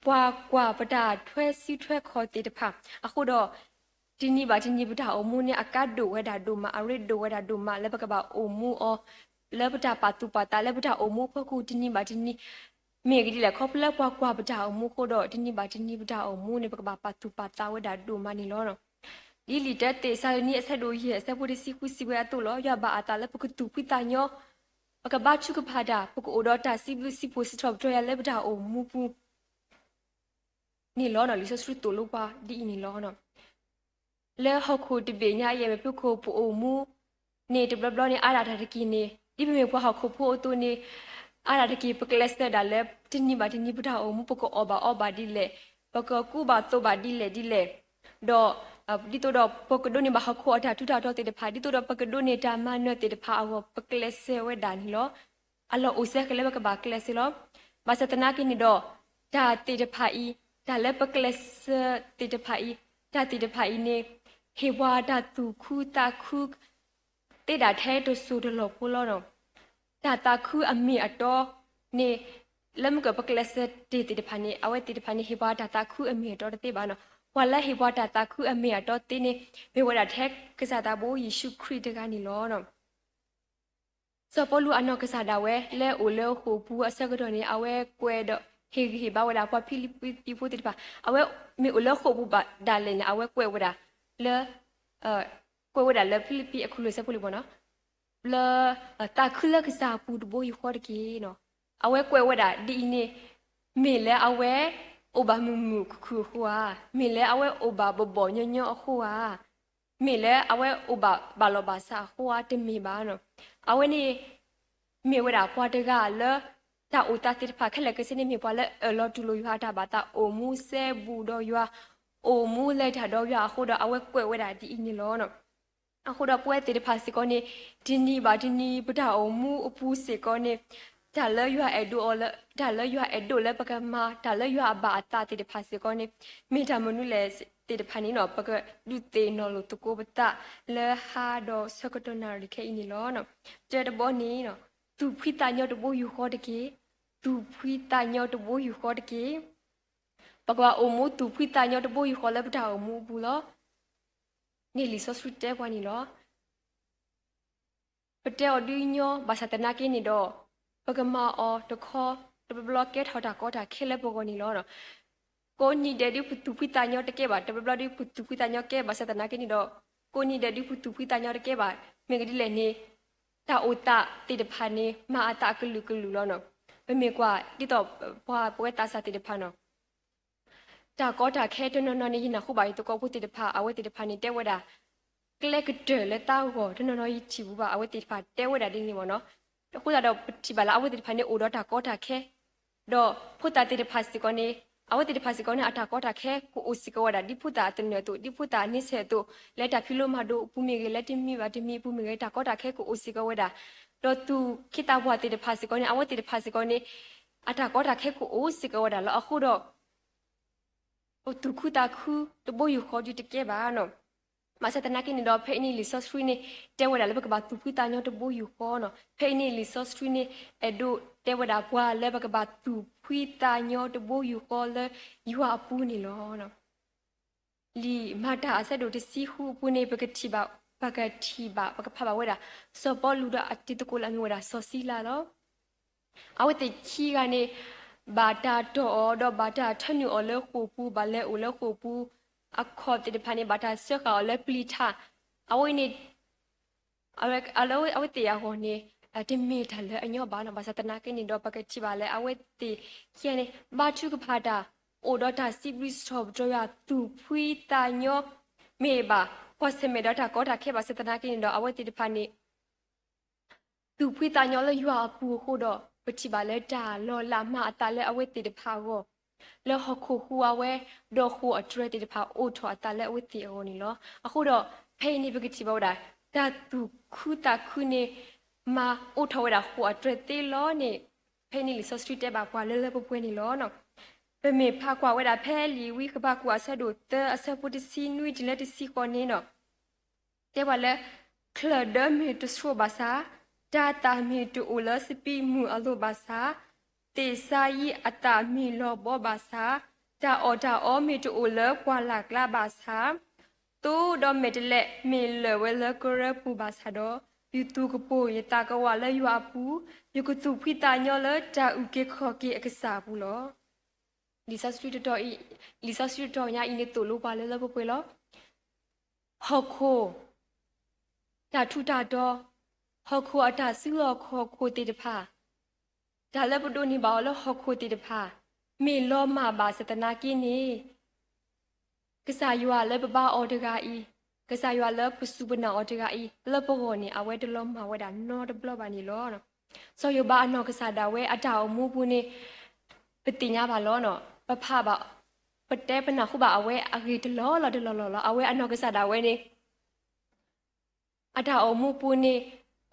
ပှၤကွၢ်ပတၢ်ထွဲစုထွဲခီၣ်သ့ၣ်တဖၣ်အဃိဒီး တနံၤဘၣ်တနံၤပတၢ်အိၣ်မူန့ၣ် အကါဒိၣ်ဝဲဒၣ်ဒိၣ်မး, အရ့ဒိၣ်ဝဲဒၣ်ဒိၣ်မး လၢပကဘၣ်အိၣ်မူအီၤ လၢပတၢ်ပာ်သူၣ်ပာ်သး လၢပတၢ်အိၣ်မူအဖီခိၣ် တနံၤဘၣ်တနံၤ မ့ၢ်ဂ့ၢ်ဒ်လဲၣ်, ခီဖျိလၢပှၤကွၢ်ပတၢ်အိၣ်မူအဃိဒီး တနံၤဘၣ်တနံၤပတၢ်အိၣ်မူန့ၣ် ပကဘၣ်ပာ်သူၣ်ပာ်သးဝဲဒၣ်ဒိၣ်မးန့ၣ်လီၤ. ဒ်လံာ်တၢသ့းစၤလနံ အဆၢဒိၣ်ယဲၢ် အဆၢဖိတဆံဃု စံးဝဲအသိးလီၤ. ယွၤဘၣ်အသးလၢပကသူၣ်ဖှံသးညီ, ပကဘါထုကဖၣ်တၢ်, ပကအိၣ်ဒီးတၢ်စံးဘျုးစံးဖှိၣ်စံးထီၣ်ပတြၢၤယွၤလၢပတၢ်အိၣ်မူပူၤ န့ၣ်လီၤ. လံာ်စီဆှံသိၣ်လိပှၤဒ်အံၤန့ၣ်လီၤ. လၢဟီၣ်ခိၣ်တဘ့ၣ်ညါအံၤ အမဲာ်ဖုခိၣ်ပအိၣ်မူန့ၣ် တဘျီဘျီန့ၣ် အါဒၣ်တၢ်တက့ၢ်န့ၣ် ဒ်ပမ့ၢ်ပှၤဟီၣ်ခိၣ်ဖိအသိးန့ၣ် အါဒၣ်တက့ၢ် ပကျဲးစၢးဒၣ်လၢ တနံၤဘၣ်တနံၤပတၢ်အိၣ်မူ ပကအီၣ်ဘၣ်အီဘၣ်ဒ်လဲၣ်, ပကကူဘၣ်သိးဘၣ်ဒ်လဲၣ်ဒ်လဲၣ်, ဒီး ဒ်သိးဒီး ပကဒိးန့ၢ်ဘၣ်ဟီၣ်ခိၣ်အတၢ်ထူးတၢ်တီၤသ့ၣ်တဖၣ်, ဒ်သိးဒီး ပကဒိးန့ၢ်တၢ်မၤနၢၤသ့ၣ်တဖၣ်အဂီၢ် ပကျဲးစၢးဝဲဒၣ်န့ၣ်လီၤ. အလီၢ်အိၣ်စ့ၢ်ကီးလၢပကဘၣ်ကျဲးစၢးလီၤ. ဘၣ်ဆၣ်သနာ်က့န့ၣ်ဒီး တၢ်သ့ၣ်တဖၣ်အံၤ, တၢ်လၢပကျဲးစၢးသ့ၣ်တဖၣ်အံၤ, တၢ်သ့ၣ်တဖၣ်အံၤန့ၣ် ဟ့ၣ်ပှၤတၢ်သူၣ်ခုသးခု သ့ဒၣ်ထဲတစိၤတလီၢ်ဖိလီၤ. တၢ်သးခုအမ့ၢ်အတီန့ၣ် လၢမုၢ်ကပကျဲးစၢးတ့ၢ်သ့ၣ်တဖၣ်န့ၣ် အဝဲသ့ၣ်တဖၣ်န့ၣ် ဟ့ၣ်ပှၤတၢ်သးခုအမ့ၢ်အတီတသ့ဘၣ်န့ၣ်. ပှၤလၢဟ့ၣ်ပှၤတၢ်သးခုအမ့ၢ်အတီသ့န့ၣ် မ့ၢ်ဝဲဒၣ်ထဲကစၢ်သးဘိယ့ၣ်ၡူးခရံာ်တဂၤန့ၣ်လီၤ. စီၤပီလူးအနီၢ်ကစၢ်ဒၣ်ဝဲ လၢအအိၣ်လၢဃိာ်ပူၤအဆၢကတီၢ်န့ၣ် အဝဲကွဲးဒီး ဟ့ၣ်ဂံၢ်ဟ့ၣ်ဘါဝဲဒၣ်ပှၤဖံလံးပံၤဖိသ့ၣ်တဖၣ်, အဝဲမ့ၢ်အိၣ်လၢဃိာ်ပူၤဘၣ်ဒၣ်လဲာ်န့ၣ် အဝဲကွဲးဝဲဒၣ်လၢ ကွဲးဝဲဒၣ်လၢဖံလံးပံၤအခိၣ်လွံၢ်ဆၢဖိလံၤဘၣ်န့ၣ် လၢ သးခုလၢကစၢ်အပူၤတဘိယူၢ်ဃီတက့ၢ်န့ၣ်. အဝဲကွဲးဝဲဒၣ်ဒ်အံၤန့ၣ် မ့ၢ်လၢအဝဲအိၣ်ဘၣ်မုာ်မုာ်ခုၣ်ခုၣ်အဃိဧါ, မ့ၢ်လၢအဝဲအိၣ်ဘၣ်ဘီၣ်ဘီၣ်ညီညီအဃိဧါ, မ့ၢ်လၢအဝဲအိၣ်ဘၣ်ဘၣ်လီၢ်ဘၣ်စးအဃိဧါ, တမ့ၢ်ဘၣ်န့ၣ်. အဝဲန့ၣ် မ့ၢ်ဝဲဒၣ်ပှၤတဂၤလၢ တၢ်အိၣ်သးသ့ၣ်တဖၣ်ခဲလၢာ်ခဲဆ့န့ၣ် မ့ၢ်ပှၤလၢအၢၣ်လီၤတူၢ်လိာ်ယွၤအတၢ်ဘၣ်သး, အိၣ်မူစဲဘူးဒီးယွၤ, အိၣ်မူလဲၤတၢ်ဒီးယွၤအဃိဒီး အဝဲကွဲးဝဲဒၣ်ဒ်အံၤန့ၣ်လီၤ. အဃိဒီးပဝဲသ့ၣ်တဖၣ်စ့ၢ်ကီးန့ၣ် တနံၤဘၣ်တနံၤ ပတၢ်အိၣ်မူအပူၤစ့ၢ်ကီးန့ၣ် တၢ်လၢယွၤအဲၣ်ဒိးအီၤလၢ တၢ်လၢယွၤအဲၣ်ဒိးလၢပကမၤ တၢ်လၢယွၤအဘၣ်အသးသ့ၣ်တဖၣ်စ့ၢ်ကီးန့ၣ် မ့ၢ်တၢ်မနုၤလဲၣ်သ့ၣ်တဖၣ်န့ၣ် ပကဒုးသ့ၣ်နီၣ်လိာ်သကိးပသးလၢဟါဒီးဆၢကတီၢ်နၣ်ရံၣ်ခဲအံၤန့ၣ်လီၤ. တၢတဘီန့ၣ် သူၣ်ဖှံသးညီတဘိယူၢ်ဃီတက့ၢ်. သူၣ်ဖှံသးညီတဘိယူၢ်ဃီတက့ၢ်. ပကဘၣ်အိၣ်မူသူၣ်ဖှံသးညီတဘိယူၢ်ဃီလၢပတၢ်အိၣ်မူအပူၤလီၤ. န့ၣ်လံာ်စီဆှံတဲပှၤန့ၣ်လီၤ. ပတဲအီၤဒုးညီ ဘၣ်ဆၣ်သနာ်က့န့ၣ်ဒီး ပကမၤအီၤတခီ တဘျီဘျီကဲထီၣ်တၢ်ကီတၢ်ခဲလၢပဂီၢ်န့ၣ်လီၤ. ကိးနံၤဒဲးဒုးပသူၣ်ဖှံသးညီတကဲဘၣ်, တဘျီဘျီဒုးပသူၣ်ဖှံသးညီကဲ ဘၣ်ဆၣ်သနာ်က့န့ၣ်ဒီး ကိးနံၤဒဲးဒုးပသူၣ်ဖှံသးညီတကဲဘၣ်. မ့ၢ်ဂ့ၢ်ဒ်လဲၣ်န့ၣ် တၢ်အိၣ်သးသ့ၣ်တဖၣ်န့ၣ် မၤအသးအကလုာ်ကလုာ်လီၤန့ၣ်. ပမ့ၢ်ကွၢ်ဒ်သိးပှၤပဝဲသးစၢ်သ့ၣ်တဖၣ်န့ၣ် တၢ်ကီတၢ်ခဲတနီၤနီၤန့ၣ် ယနၢ်ဟူဘၣ်ယသကိးဖိသ့ၣ်တဖၣ် အဝဲသ့ၣ်တဖၣ်န့ၣ် တဲဝဲဒၣ် ကျဲကတၢၢ်လၢသးဂီၢ် တနီၤနီၤယထံၣ်ဘူးဘၣ် အဝဲသ့ၣ်တဖၣ်တဲဝဲဒၣ်ဒ်န့ၣ်မ့ၢ်န့ၣ်. အဃိသတးဒီး ပထံၣ်ဘၣ်လၢအဝဲသ့ၣ်တဖၣ်န့ၣ် အိၣ်ဒီးတၢ်ကီတၢ်ခဲ ဒီးဖိသၣ်သ့ၣ်တဖၣ်စ့ၢ်ကီးန့ၣ် အဝဲသ့ၣ်တဖၣ်စ့ၢ်ကီးန့ၣ် အတၢ်ကီတၢ်ခဲကအိၣ်စ့ၢ်ကီးဝဲဒၣ် ဒ်ဖိသၣ်အသနၢၣ်အသိး ဒ်ဖိသၣ်အန့ဆၢၣ်အသိး လၢတၢ်ဖံးလိမၤဒိးအပူၤမ့ၢ်ဂ့ၤ လၢတမံၤဘၣ်တမံၤအပူၤမ့ၢ်ဂ့ၤ တၢ်ကီတၢ်ခဲကအိၣ်စ့ၢ်ကီးဝဲဒၣ်. ဒီးသူၣ်က့သးပှၢ်သ့ၣ်တဖၣ်စ့ၢ်ကီးန့ၣ် အဝဲသ့ၣ်တဖၣ်စ့ၢ်ကီးန့ၣ် အတၢ်ကီတၢ်ခဲကအိၣ်စ့ၢ်ကီးဝဲဒၣ်လီၤ. အဃိဒီး ပသူၣ်ခုသးခုတဘိယူၢ်ဃီဒုးတကဲဘၣ်န့ၣ်. ဘၣ်ဆၣ်သနာ်က့န့ၣ်ဒီး ဖဲအံၤန့ၣ်လံာ်စီဆှံန့ၣ် တဲဝဲဒၣ်လၢပကဘၣ်သူၣ်ဖှံသးညီတဘိယူၢ်ဃီန့ၣ်. ဖဲအံၤန့ၣ်လံာ်စီဆှံန့ၣ် အဲၣ်ဒိးတဲဝဲဒၣ်ပှၤလၢပကဘၣ်သူၣ်ဖှံသးညီတဘိယူၢ်ဃီလၢယွၤအပူၤန့ၣ်လီၤ. လံာ်မၤတၢ်အဆၢဒိၣ်တဆံဃုအပူၤန့ၣ် ပကထံၣ်ဘၣ် ပကထံၣ်ဘၣ် ပကဖးဘၣ်ဝဲဒၣ် စီၤပီလူးဒီးအတံၤသကိးလၢအမ့ၢ်ဝဲဒၣ်စီၤစံလၤလီၤ. အဝဲသ့ၣ်ခံဂၤန့ၣ် ဘၣ်တၢ်တီၢ်အီၤ ဒီးဘၣ်တၢ်ထၢနုာ်အီၤလၢဃိာ်ပူၤ ဘၣ်လဲၤအိၣ်လၢဃိာ်ပူၤ အခီၣ်သ့ၣ်တဖၣ်န့ၣ် ဘၣ်တၢ်စၢဃာ်အီၤလၢပျံၤထၣ် အဝဲန့ၣ် အဝဲသ့ၣ်အဂီၢ်န့ၣ် တမ့ၢ်တၢ်လၢအညီဘၣ်န့ၣ်. ဘၣ်ဆၣ်သနာ်က့န့ၣ်ဒီး ပကထံၣ်ဘၣ်လၢအဝဲသ့ၣ်ခံဂၤန့ၣ် ဘါထုကဖၣ်တၢ် အိၣ်ဒီးတၢ်စံးဘျုးစံးထီၣ်ပတြၢၤယွၤ သူၣ်ဖှံသးညီ မ့ၢ်ဘၣ် ကွၢ်ဆၢၣ်မဲာ်ဒီးတၢ်ကီတၢ်ခဲ ဘၣ်ဆၣ်သနာ်က့န့ၣ်ဒီး အဝဲသ့ၣ်တဖၣ်န့ၣ် သူၣ်ဖှံသးညီလၢယွၤအပူၤအဃိဒီး ပထံၣ်ဘၣ်လၢတၢ်လီၤလးမၤအသးလၢအဝဲသ့ၣ်တဖၣ်အဂီၢ် လၢဟီၣ်ခိၣ်ဟူးဝးဝဲ ဒီးဃိာ်အတြဲၤသ့ၣ်တဖၣ်အိးထီၣ်အသးလၢအဝဲသ့ၣ်အဂီၢ်န့ၣ်လီၤ. အဃိဒီး ဖဲအံၤန့ၣ် ပကထံၣ်ဘၣ်ဝဲဒၣ် တၢ်သူၣ်ခုသးခုန့ၣ် မၤအိးထီၣ်ဝဲဒၣ်ဃိာ်အတြဲၤသ့လီၤန့ၣ် ဖဲအံၤန့ၣ်လံာ်စီဆှံတဲဘၣ်ပှၤလၢလၢပှဲၤပှဲၤန့ၣ်လီၤ. ပမ့ၢ်ဖးကွၢ်ဝဲဒၣ်ဖဲလံာ်ဝံဃဘးကူာ်အဆၢဒိၣ်သၢအဆၢဖိတဆံနွံတုၤလၢတဆံဃိးန့ၣ် တဲပှၤလၢ ချၢၣ်ဒၢမ့ၢ်တဆှိးဘၣ်ဆၣ်, တၤသၣ်မ့ၢ်တအိၣ်လၢစပံးမုၢ်အလိၤဘၣ်ဆၣ်, သ့ၣ်စါယံအသၣ်မ့ၢ်လီၤဘီဘၣ်ဆၣ်, တၢ်အီၣ်တၢ်အီမ့ၢ်တအိၣ်လၢပှၢ်လၢ်ကျါဘၣ်ဆၣ်, သိဒီးမဲာ်တဲးလဲးမ့ၢ်လၢာ်ဝဲလၢကရၢပူၤဘၣ်ဆၣ်ဒီး, ယသူၣ်ကပိာ်ယသးကဝးလၢယွၤအပူၤ, ယကသူၣ်ဖှံသးညီလၢတၢ်အုၣ်က့ၤခီၣ်က့ၤအကစၢ်အပူၤလီၤ. လံာ်စီဆှံတတီၤအံၤ, လံာ်စီဆှံတတီၤညါအံၤန့ၣ်သိၣ်လိပှၤလၢလၢပှဲၤပှဲၤလီၤ. ဟီၣ်ခိၣ် တၢ်ထူးတၢ်တီၤ, ဟီၣ်ခိၣ်အတၢ်စုလီၢ်ခီၣ်ခိၣ်သ့ၣ်တဖၣ်, တၢ်လၢပဒိးန့ၢ်ဘၣ်အီၤလၢဟီၣ်ခိၣ်သ့ၣ်တဖၣ်, မ့ၢ်လီၤမၢ်ဘၣ်ဆၣ်သနာ်က့န့ၣ် ကစၢ်ယွၤလၢပဘါအီၤတဂၤအံၤ, ကစၢ်ယွၤလၢပစူၢ်ပနာ်အီၤတဂၤအံၤ, လၢပဂီၢ်န့ၣ် အဝဲတလီၤမၢ်ဝဲဒၣ်နီတဘျီဘၣ်န့ၣ်လီၤ. စီၤယိၤဘးအနီၢ်ကစၢ်ဒၣ်ဝဲအတၢ်အိၣ်မူအပူၤန့ၣ် ပသ့ၣ်ညါဘၣ်လီၤ. ပဖးဘၣ်, ပတဲပနၢ်ဟူဘၣ်အဝဲအဂ့ၢ်တလီၢ်လီၢ်တလီၢ်လီၢ်လီၤ. အဝဲအနီၢ်ကစၢ်ဒၣ်ဝဲန့ၣ် အတၢ်အိၣ်မူပူၤန့ၣ်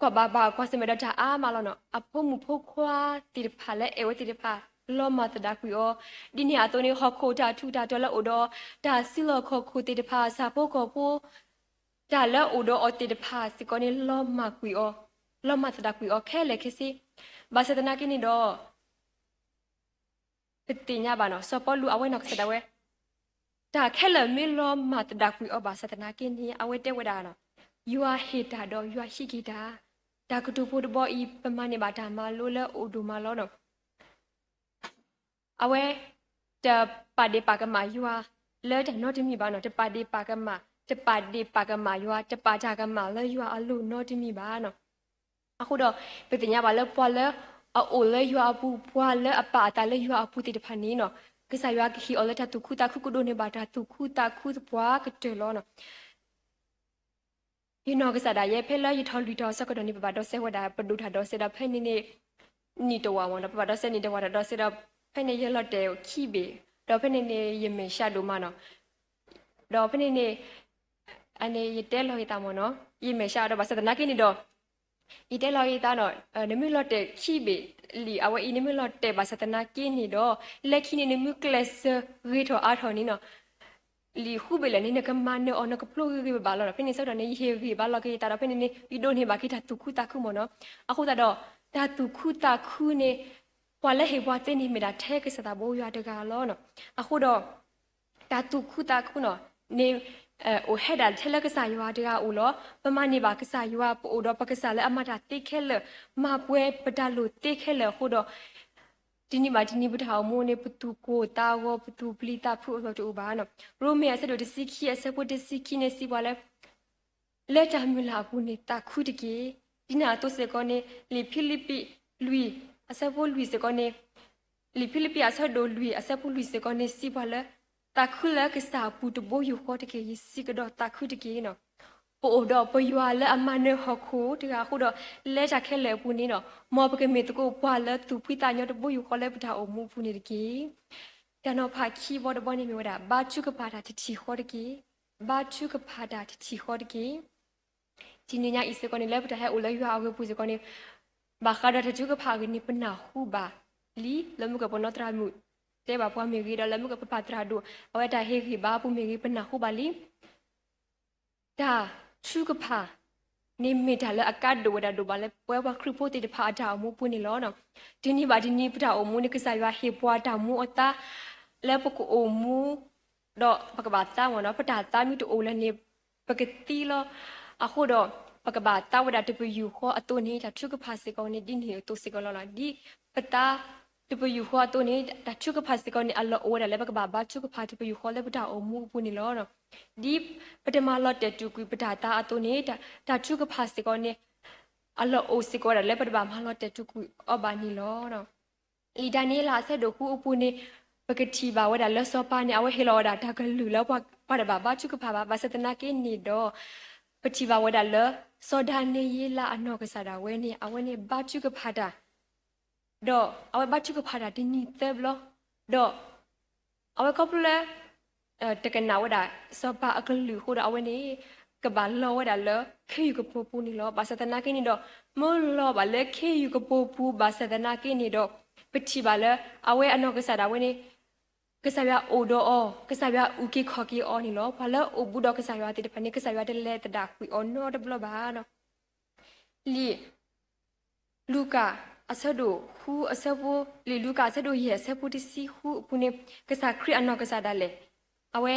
ကွၢ်ဘၣ်ဘၣ်ကွၢ်ဆၢၣ်မဲာ်ဒီးတၢ်အါမးလီၤ. အဖိမုၣ်ဖိခွါသ့ၣ်တဖၣ်လၢအဲၣ်ဝဲသ့ၣ်တဖၣ် လီၤမၢ်သဒၣ်ကွံာ်အီၤ, ဒ်န့ၣ်အသိးန့ၣ် ဟီၣ်ခိၣ်တၢ်ထူးတၢ်တီၤလၢအိၣ်ဒီး တၢ်စုလီၢ်ခီၣ်ခိၣ်သ့ၣ်တဖၣ်, ဆၣ်ဖိကီၢ်ဖိ တၢ်လၢအိၣ်ဒီးအီၤသ့ၣ်တဖၣ်စ့ၢ်ကီးန့ၣ် လီၤမၢ်ကွံာ်အီၤ, လီၤမၢ်သဒၣ်ကွံာ်အီၤခဲလၢာ်ခဲဆ့. ဘၣ်ဆၣ်သနာ်က့န့ၣ်ဒီး ပသ့ၣ်ညါဘၣ်နီၤ စီၤပီလူးအဝဲနီၢ်ကစၢ်ဒၣ်ဝဲ တၢ်ခဲလၢာ်မ့ၢ်လီၤမၢ်သဒၣ်ကွံာ်အီၤဘၣ်ဆၣ်သနာ်က့န့ၣ် အဝဲတဲဝဲဒၣ်နီၤ ယွၤဟ့ၣ်တၢ်ဒီးယွၤဟံးက့ၤတၢ်, တၢ်ကတိၤဖိတဘီအံၤ ပမၤန့ၢ်ဘၣ်တၢ်မၤလိလၢအိၣ်ဒိၣ်မးလီၤနီၤ. အဝဲ တပာ်ဒ့ၣ်ပာ်ကမၣ်ယွၤလၢတၢ်နီတမံၤဘၣ်နီၤ, တပာ်ဒ့ၣ်ပာ်ကမၣ်, တပာ်ဒ့ၣ်ပာ်ကမၣ်ယွၤ, တပာ်တၢ်ကမၣ်လၢယွၤအလိၤနီတမံၤဘၣ်နီၤ. အဃိဒီး ပသ့ၣ်ညါဘၣ်လၢပှၤလၢအအိၣ်လၢယွၤအပူၤ, ပှၤလၢအပာ်အသးလၢယွၤအပူၤသ့ၣ်တဖၣ်န့ၣ်နီၤ, ကစၢ်ယွၤကဟ့ၣ်အီၤလၢတၢ်သူၣ်ခုသးခု ကဒိးန့ၢ်ဘၣ်တၢ်သူၣ်ခုသးခုသပှၢ်ကတၢၢ်လီၤနီၤ. ယနီၢ်ကစၢ်ဒၣ်ယဲ ဖဲလၢယထီၣ်လွံၢ်ထီၣ်အဆၢကတီၢ်န့ၣ် ပဘၣ်ဒီးစဲးဝဲဒၣ် ပဒိၣ်တၢ်ဒီးစဲးဒီးဖဲန့ၣ်န့ၣ် နံၣ်တဝာ်မ့ၢ်နီၤ, ပဘၣ်ဒီးစဲးနံၣ်တဝာ်တၢ်ဒီးစဲးဒီး ဖဲန့ၣ်ယလီၤတဲာ်ခံဘ့ၣ်, ဒီးဖဲန့ၣ်န့ၣ် ယမဲာ်ဆှးဒိၣ်မးနီၤ, ဒီးဖဲန့ၣ်န့ၣ် အန့ၣ်ယတဲလီၤယသးမ့ၢ်နီၤ, ယမဲာ်ဆှးဒီးဘၣ်ဆၣ်သနာ်က့န့ၣ်ဒီး ယတဲလီၤယသးနီၤ, နမ့ၢ်လီၤတဲာ်ခံဘ့ၣ်လံာ်အဝဲအံၤ နမ့ၢ်လီၤတဲာ်ဘၣ်ဆၣ်သနာ်က့န့ၣ်ဒီး လၢခံန့ၣ် နမ့ၢ်ကျဲးစၢးဂ့ၤထီၣ်အါထီၣ်န့ၣ်နီၤ လံာ်ဃုဘ့ၣ်လၢာ်န့ၣ် နကမၤနၢၤအီၤ နကဖျိဂ့ၤဂ့ၤဘၣ်ဘၣ်လီၤနီၤ. ဖဲန့ၣ်ဆၢကတီၢ်န့ၣ် ယဟ့ၣ်ဂံၢ်ဘါလီၤက့ၤယသးဒီး ဖဲန့ၣ်န့ၣ် ယဒိးန့ၢ်ဘၣ်က့ၤတၢ်သူၣ်ခုသးခုမ့ၢ်နီၤ. အဃိသတးဒီး တၢ်သူၣ်ခုသးခုန့ၣ် ပှၤလၢဟ့ၣ်ပှၤသ့န့ၣ် မ့ၢ်ဒၣ်ထဲကစၢ်သးဘိယွၤတဂၤလီၤနီၤ. အဃိဒီး တၢ်သူၣ်ခုသးခုနီၤ န့ၣ် အိၣ်ဟဲဒၣ်ထဲလၢကစၢ်ယွၤတဂၤအအိၣ်လီၤ. ပမၤန့ၢ်ဘၣ်ကစၢ်ယွၤ ပအိၣ်ဒီးပကစၢ်လၢအမၤတၢ်သ့ခဲလၢာ်, မၤပှဲၤပတၢ်လိၣ်သ့ခဲလၢာ်အဃိဒီး တနံၤဘၣ်တနံၤပတၢ်အိၣ်မူန့ၣ် ပသူၣ်ကိၢ်သးဂီၤ ပသူၣ်ပျံၤသးဖုးအလီၢ်တအိၣ်ဘၣ်နီၤ. ရိမ့ၤအဆၢဒိၣ်တဆံခံ အဆၢဖိတဆံခံန့ၣ် စံးပှၤလၢ လၢတၢ်မုၢ်လၢ်အပူၤန့ၣ် သးခုတက့ၢ်. ဒ်န့ၣ်အသိးစ့ၢ်ကီးန့ၣ် လံာ်ဖံလံးပံးလွံၢ် အဆၢဖိလွံၢ်စ့ၢ်ကီးန့ၣ်, လံာ်ဖံလံးပံးအဆၢဒိၣ်လွံၢ် အဆၢဖိလွံၢ်စ့ၢ်ကီးန့ၣ် စံးပှၤလၢ သးခုလၢကစၢ်အပူၤတဘိယူၢ်ဃီတက့ၢ်. ယစံးကဒီးသးခုတက့ၢ်နီၤ. ပအိၣ်ဒီးပယွၤလၢအမၤနၢၤဟီၣ်ခိၣ်တဂၤအဃိဒီး လၢတၢ်ခဲလၢာ်အပူၤန့ၣ်နီၤ မ်ပကမ့ၢ်သကိးပှၤလၢသူၣ်ဖှံသးညီတဘိယူၢ်ဃီလၢပတၢ်အိၣ်မူအပူၤန့ၣ်တက့ၢ်. တၢ်နီၤဖးခံဘီတဘီန့ၣ်မ့ၢ်ဝဲဒၣ် ဘါထုကဖၣ်တၢ်တထံၣ်ဃီတက့ၢ်. ဘါထုကဖၣ်တၢ်တထံၣ်ဃီတက့ၢ်. တနံၤညါအံၤစ့ၢ်ကီးန့ၣ် လၢပတၢ်ဟဲအိၣ်လၢယွၤအဂ့ၢ်ပူၤစ့ၢ်ကီးန့ၣ် ဘၣ်ဃးဒီးတၢ်ထုကဖၣ်အဂ့ၢ်န့ၣ် ပနၢ်ဟူဘၣ်လံ လၢမုၢ်ကပနီၣ်သရၣ်မုၣ် တဲဘၣ်ပှၤမ့ၢ်ဂ့ၤဒီး လၢမုၢ်ကပပၢ်သရၣ်ဒိၣ် အဝဲတၢ်ဟ့ၣ်ဂံၢ်ဘါအပူၤမ့ၢ်ဂ့ၤ ပနၢ်ဟူဘၣ်လံ တၢ်ထုကဖၣ်န့ၣ်မ့ၢ်တၢ်လၢအကါဒိၣ်ဝဲဒၣ်ဒိၣ်ဘၣ်လၢ ပဝဲပှၤခရံာ်ဖိသ့ၣ်တဖၣ်အတၢ်အိၣ်မူပူၤန့ၣ်လီၤ. တနံၤဘၣ်တနံၤ ပတၢ်အိၣ်မူန့ၣ် ကစၢ်ယွၤဟ့ၣ်ပှၤတၢ်မူအသါ လၢပကအိၣ်မူ ဒီးပကဘၣ်သါမ့ၢ်နီၤ, ပတၢ်သါမ့ၢ်တအိၣ်လၢၤန့ၣ် ပကသံလီၤ. အဃိဒီး ပကဘၣ်သါဝဲဒၣ်တပယူာ်ဃီအသိးန့ၣ် တၢ်ထုကဖၣ်စ့ၢ်ကီးန့ၣ် ဒ်န့ၣ်အသိးစ့ၢ်ကီးလီၤ. ဒ်ပသါတပယူာ်ဃီအသိးန့ၣ် တၢ်ထုကဖၣ်စ့ၢ်ကီးန့ၣ် အလီၢ်အိၣ်ဝဲဒၣ်လၢပကဘၣ်ဘါထုကဖၣ်တပယူာ်ဃီလၢပတၢ်အိၣ်မူအပူၤန့ၣ်လီၤ. ဒ်ပတမၤလီၤတဲာ်တူာ်ကွံာ်ပတၢ်သါအသိးန့ၣ် တၢ်ထုကဖၣ်စ့ၢ်ကီးန့ၣ် အလီၢ်အိၣ်စ့ၢ်ကီးဝဲဒၣ်လၢပတဘၣ်မၤလီၤတဲာ်တူာ်ကွံာ်အီၤဘၣ်န့ၣ်လီၤ. လံာ်ဒၤနံးယ့လးအဆၢဒိၣ်ဃုအပူၤန့ၣ် ပကထံၣ်ဘၣ်ဝဲဒၣ်လၢစီၤပၤန့ၣ် အဝဲဟ့ၣ်လီၤဝဲဒၣ်တၢ်ကလုၢ်လၢပှၤတဘၣ်ဘါထုကဖၣ်ဘၣ်. ဘၣ်ဆၣ်သနာ်က့န့ၣ်ဒီး ပထံၣ်ဘၣ်ဝဲဒၣ်လၢ စီၤဒၤနံးယ့လးအနီၢ်ကစၢ်ဒၣ်ဝဲန့ၣ် အဝဲန့ၣ်ဘါထုကဖၣ်တၢ် ဒီးအဝဲဘါထုကဖၣ်တၢ်တနံၤသၢဘျီ, ဒီး အဝဲခီဖျိလၢ တကနၣ်ဝဲဒၣ် စီၤပၤအကလုၢ်အဃိဒီးအဝဲန့ၣ် ကဘၣ်လီၤဝဲဒၣ်လၢခ့ယုၢ်ကပိာ်ပူၤန့ၣ်လီၤ. ဘၣ်ဆၣ်သနာ်က့န့ၣ်ဒီး မ့ၢ်လီၤဘၣ်လၢခ့ယုၢ်ကပိာ်ပူၤ ဘၣ်ဆၣ်သနာ်က့န့ၣ်ဒီး ပထံၣ်ဘၣ်လၢ အဝဲအနီၢ်ကစၢ်ဒၣ်ဝဲန့ၣ် ကစၢ်ယွၤအိၣ်ဒီးအီၤ, ကစၢ်ယွၤအုၣ်က့ၤခီၣ်က့ၤအီၤန့ၣ်လီၤ. ပှၤလၢအအိၣ်ဘူးဒီးကစၢ်ယွၤသ့ၣ်တဖၣ်န့ၣ် ကစၢ်ယွၤတလဲၤသဒၣ်ကွံာ်အီၤနီတဘျီဘၣ်. လံာ်လူၤကၣ် အဆၢဒိၣ်ဃုအဆၢဖိ, လံာ်လူၤကၣ်အဆၢဒိၣ်ယဲၢ်အဆၢဖိတဆံဃုအပူၤန့ၣ် ကစၢ်ခရံာ်အနီၢ်ကစၢ်ဒၣ်လဲာ် အဝဲ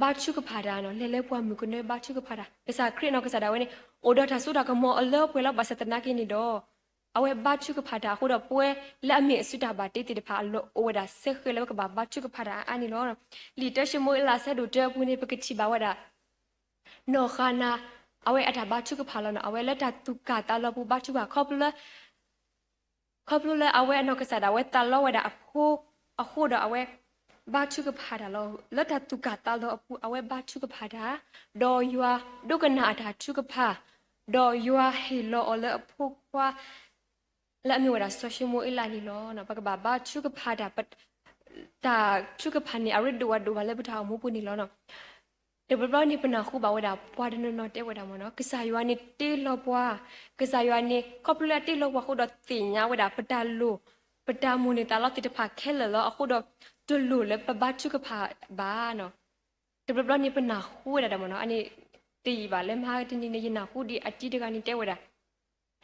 ဘါထုကဖၣ်တၢ်နီၤ, လဲၤလၢပှၢ်မုၢ်ကနၢဘါထုကဖၣ်တၢ်. ကစၢ်ခရံာ်အနီၢ်ကစၢ်ဒၣ်ဝဲန့ၣ် အိၣ်ဒီးတၢ်စိတၢ်ကမီၤအလၢပှဲၤလီၤ. ဘၣ်ဆၣ်သနာ်က့န့ၣ်ဒီး အဝဲဘါထုကဖၣ်တၢ်အဃိဒီး ပဝဲလၢအမ့ၢ်အစုတၢ်ဘၣ်တ့သ့ၣ်တဖၣ် အလီၢ်အိၣ်ဝဲဒၣ်စ့ၢ်ကီးလၢပကဘၣ်ဘါထုကဖၣ်တၢ်အါအါန့ၣ်လီၤ. လံာ်တၢၡမူၤအ့လးအဆၢဒိၣ်တၢအပူၤန့ၣ် ပကထံၣ်ဘၣ်ဝဲဒၣ် နီၢ်ဃၤနၤ အဝဲအတၢ်ဘါထုကဖၣ်လီၤနီၤ. အဝဲလၢတၢ်သူၣ်ကၢ်သးလီၤအပူၤဘါထုကဖၣ် ခီဖျိလၢ ခီဖျိလၢအဝဲအနီၢ်ကစၢ်ဒၣ်ဝဲသးလီဝဲဒၣ်အဖိအဃိဒီး အဝဲဘါထုကဖၣ်တၢ်လီၤ. လၢတၢ်သူၣ်ကၢ်သးလီၤအပူၤ အဝဲဘါထုကဖၣ်တၢ်, ဒီးယွၤဒိကနၣ်အတၢ်ထုကဖၣ်, ဒီးယွၤဟ့ၣ်လီၤအီၤလၢအဖိခွါ လၢအမ့ၢ်ဝဲဒၣ်စီၤၡမူၤအ့လးန့ၣ်လီၤ. ပကဘၣ်ဘါထုကဖၣ်တၢ်, တၢ်ထုကဖၣ်န့ၣ် အရ့ဒိၣ်ဝဲဒိၣ်ဘၣ်လၢပတၢ်အိၣ်မူပူၤန့ၣ်လီၤ. တဘျီဘျီန့ၣ် ပနၢ်ဟူဘၣ်ဝဲဒၣ် ပှၤတနီၤနီၤတဲဝဲဒၣ်မ့ၢ်နီၤ, ကစၢ်ယွၤန့ၣ်တ့လီၤပှၤ, ကစၢ်ယွၤန့ၣ် ခီဖျိလၢအတ့လီၤပှၤအဃိဒီး သ့ၣ်ညါဝဲဒၣ်ပတၢ်လိၣ်, ပတၢ်မိၣ်န့ၢ်သးလီသ့ၣ်တဖၣ်ခဲလၢာ်လီၤ. အဃိဒီး တလိၣ်လၢပဘါထုကဖၣ်ဘၣ်နီၤ. တဘျီဘျီန့ၣ် ပနၢ်ဟူဝဲဒၣ်ဒီးမ့ၢ်နီၤ, အန့ၣ် တယံာ်ဘၣ်လၢမဟါတနံၤန့ၣ် ယနၢ်ဟူဒ်အတံၤတဂၤန့ၣ်တဲဝဲဒၣ်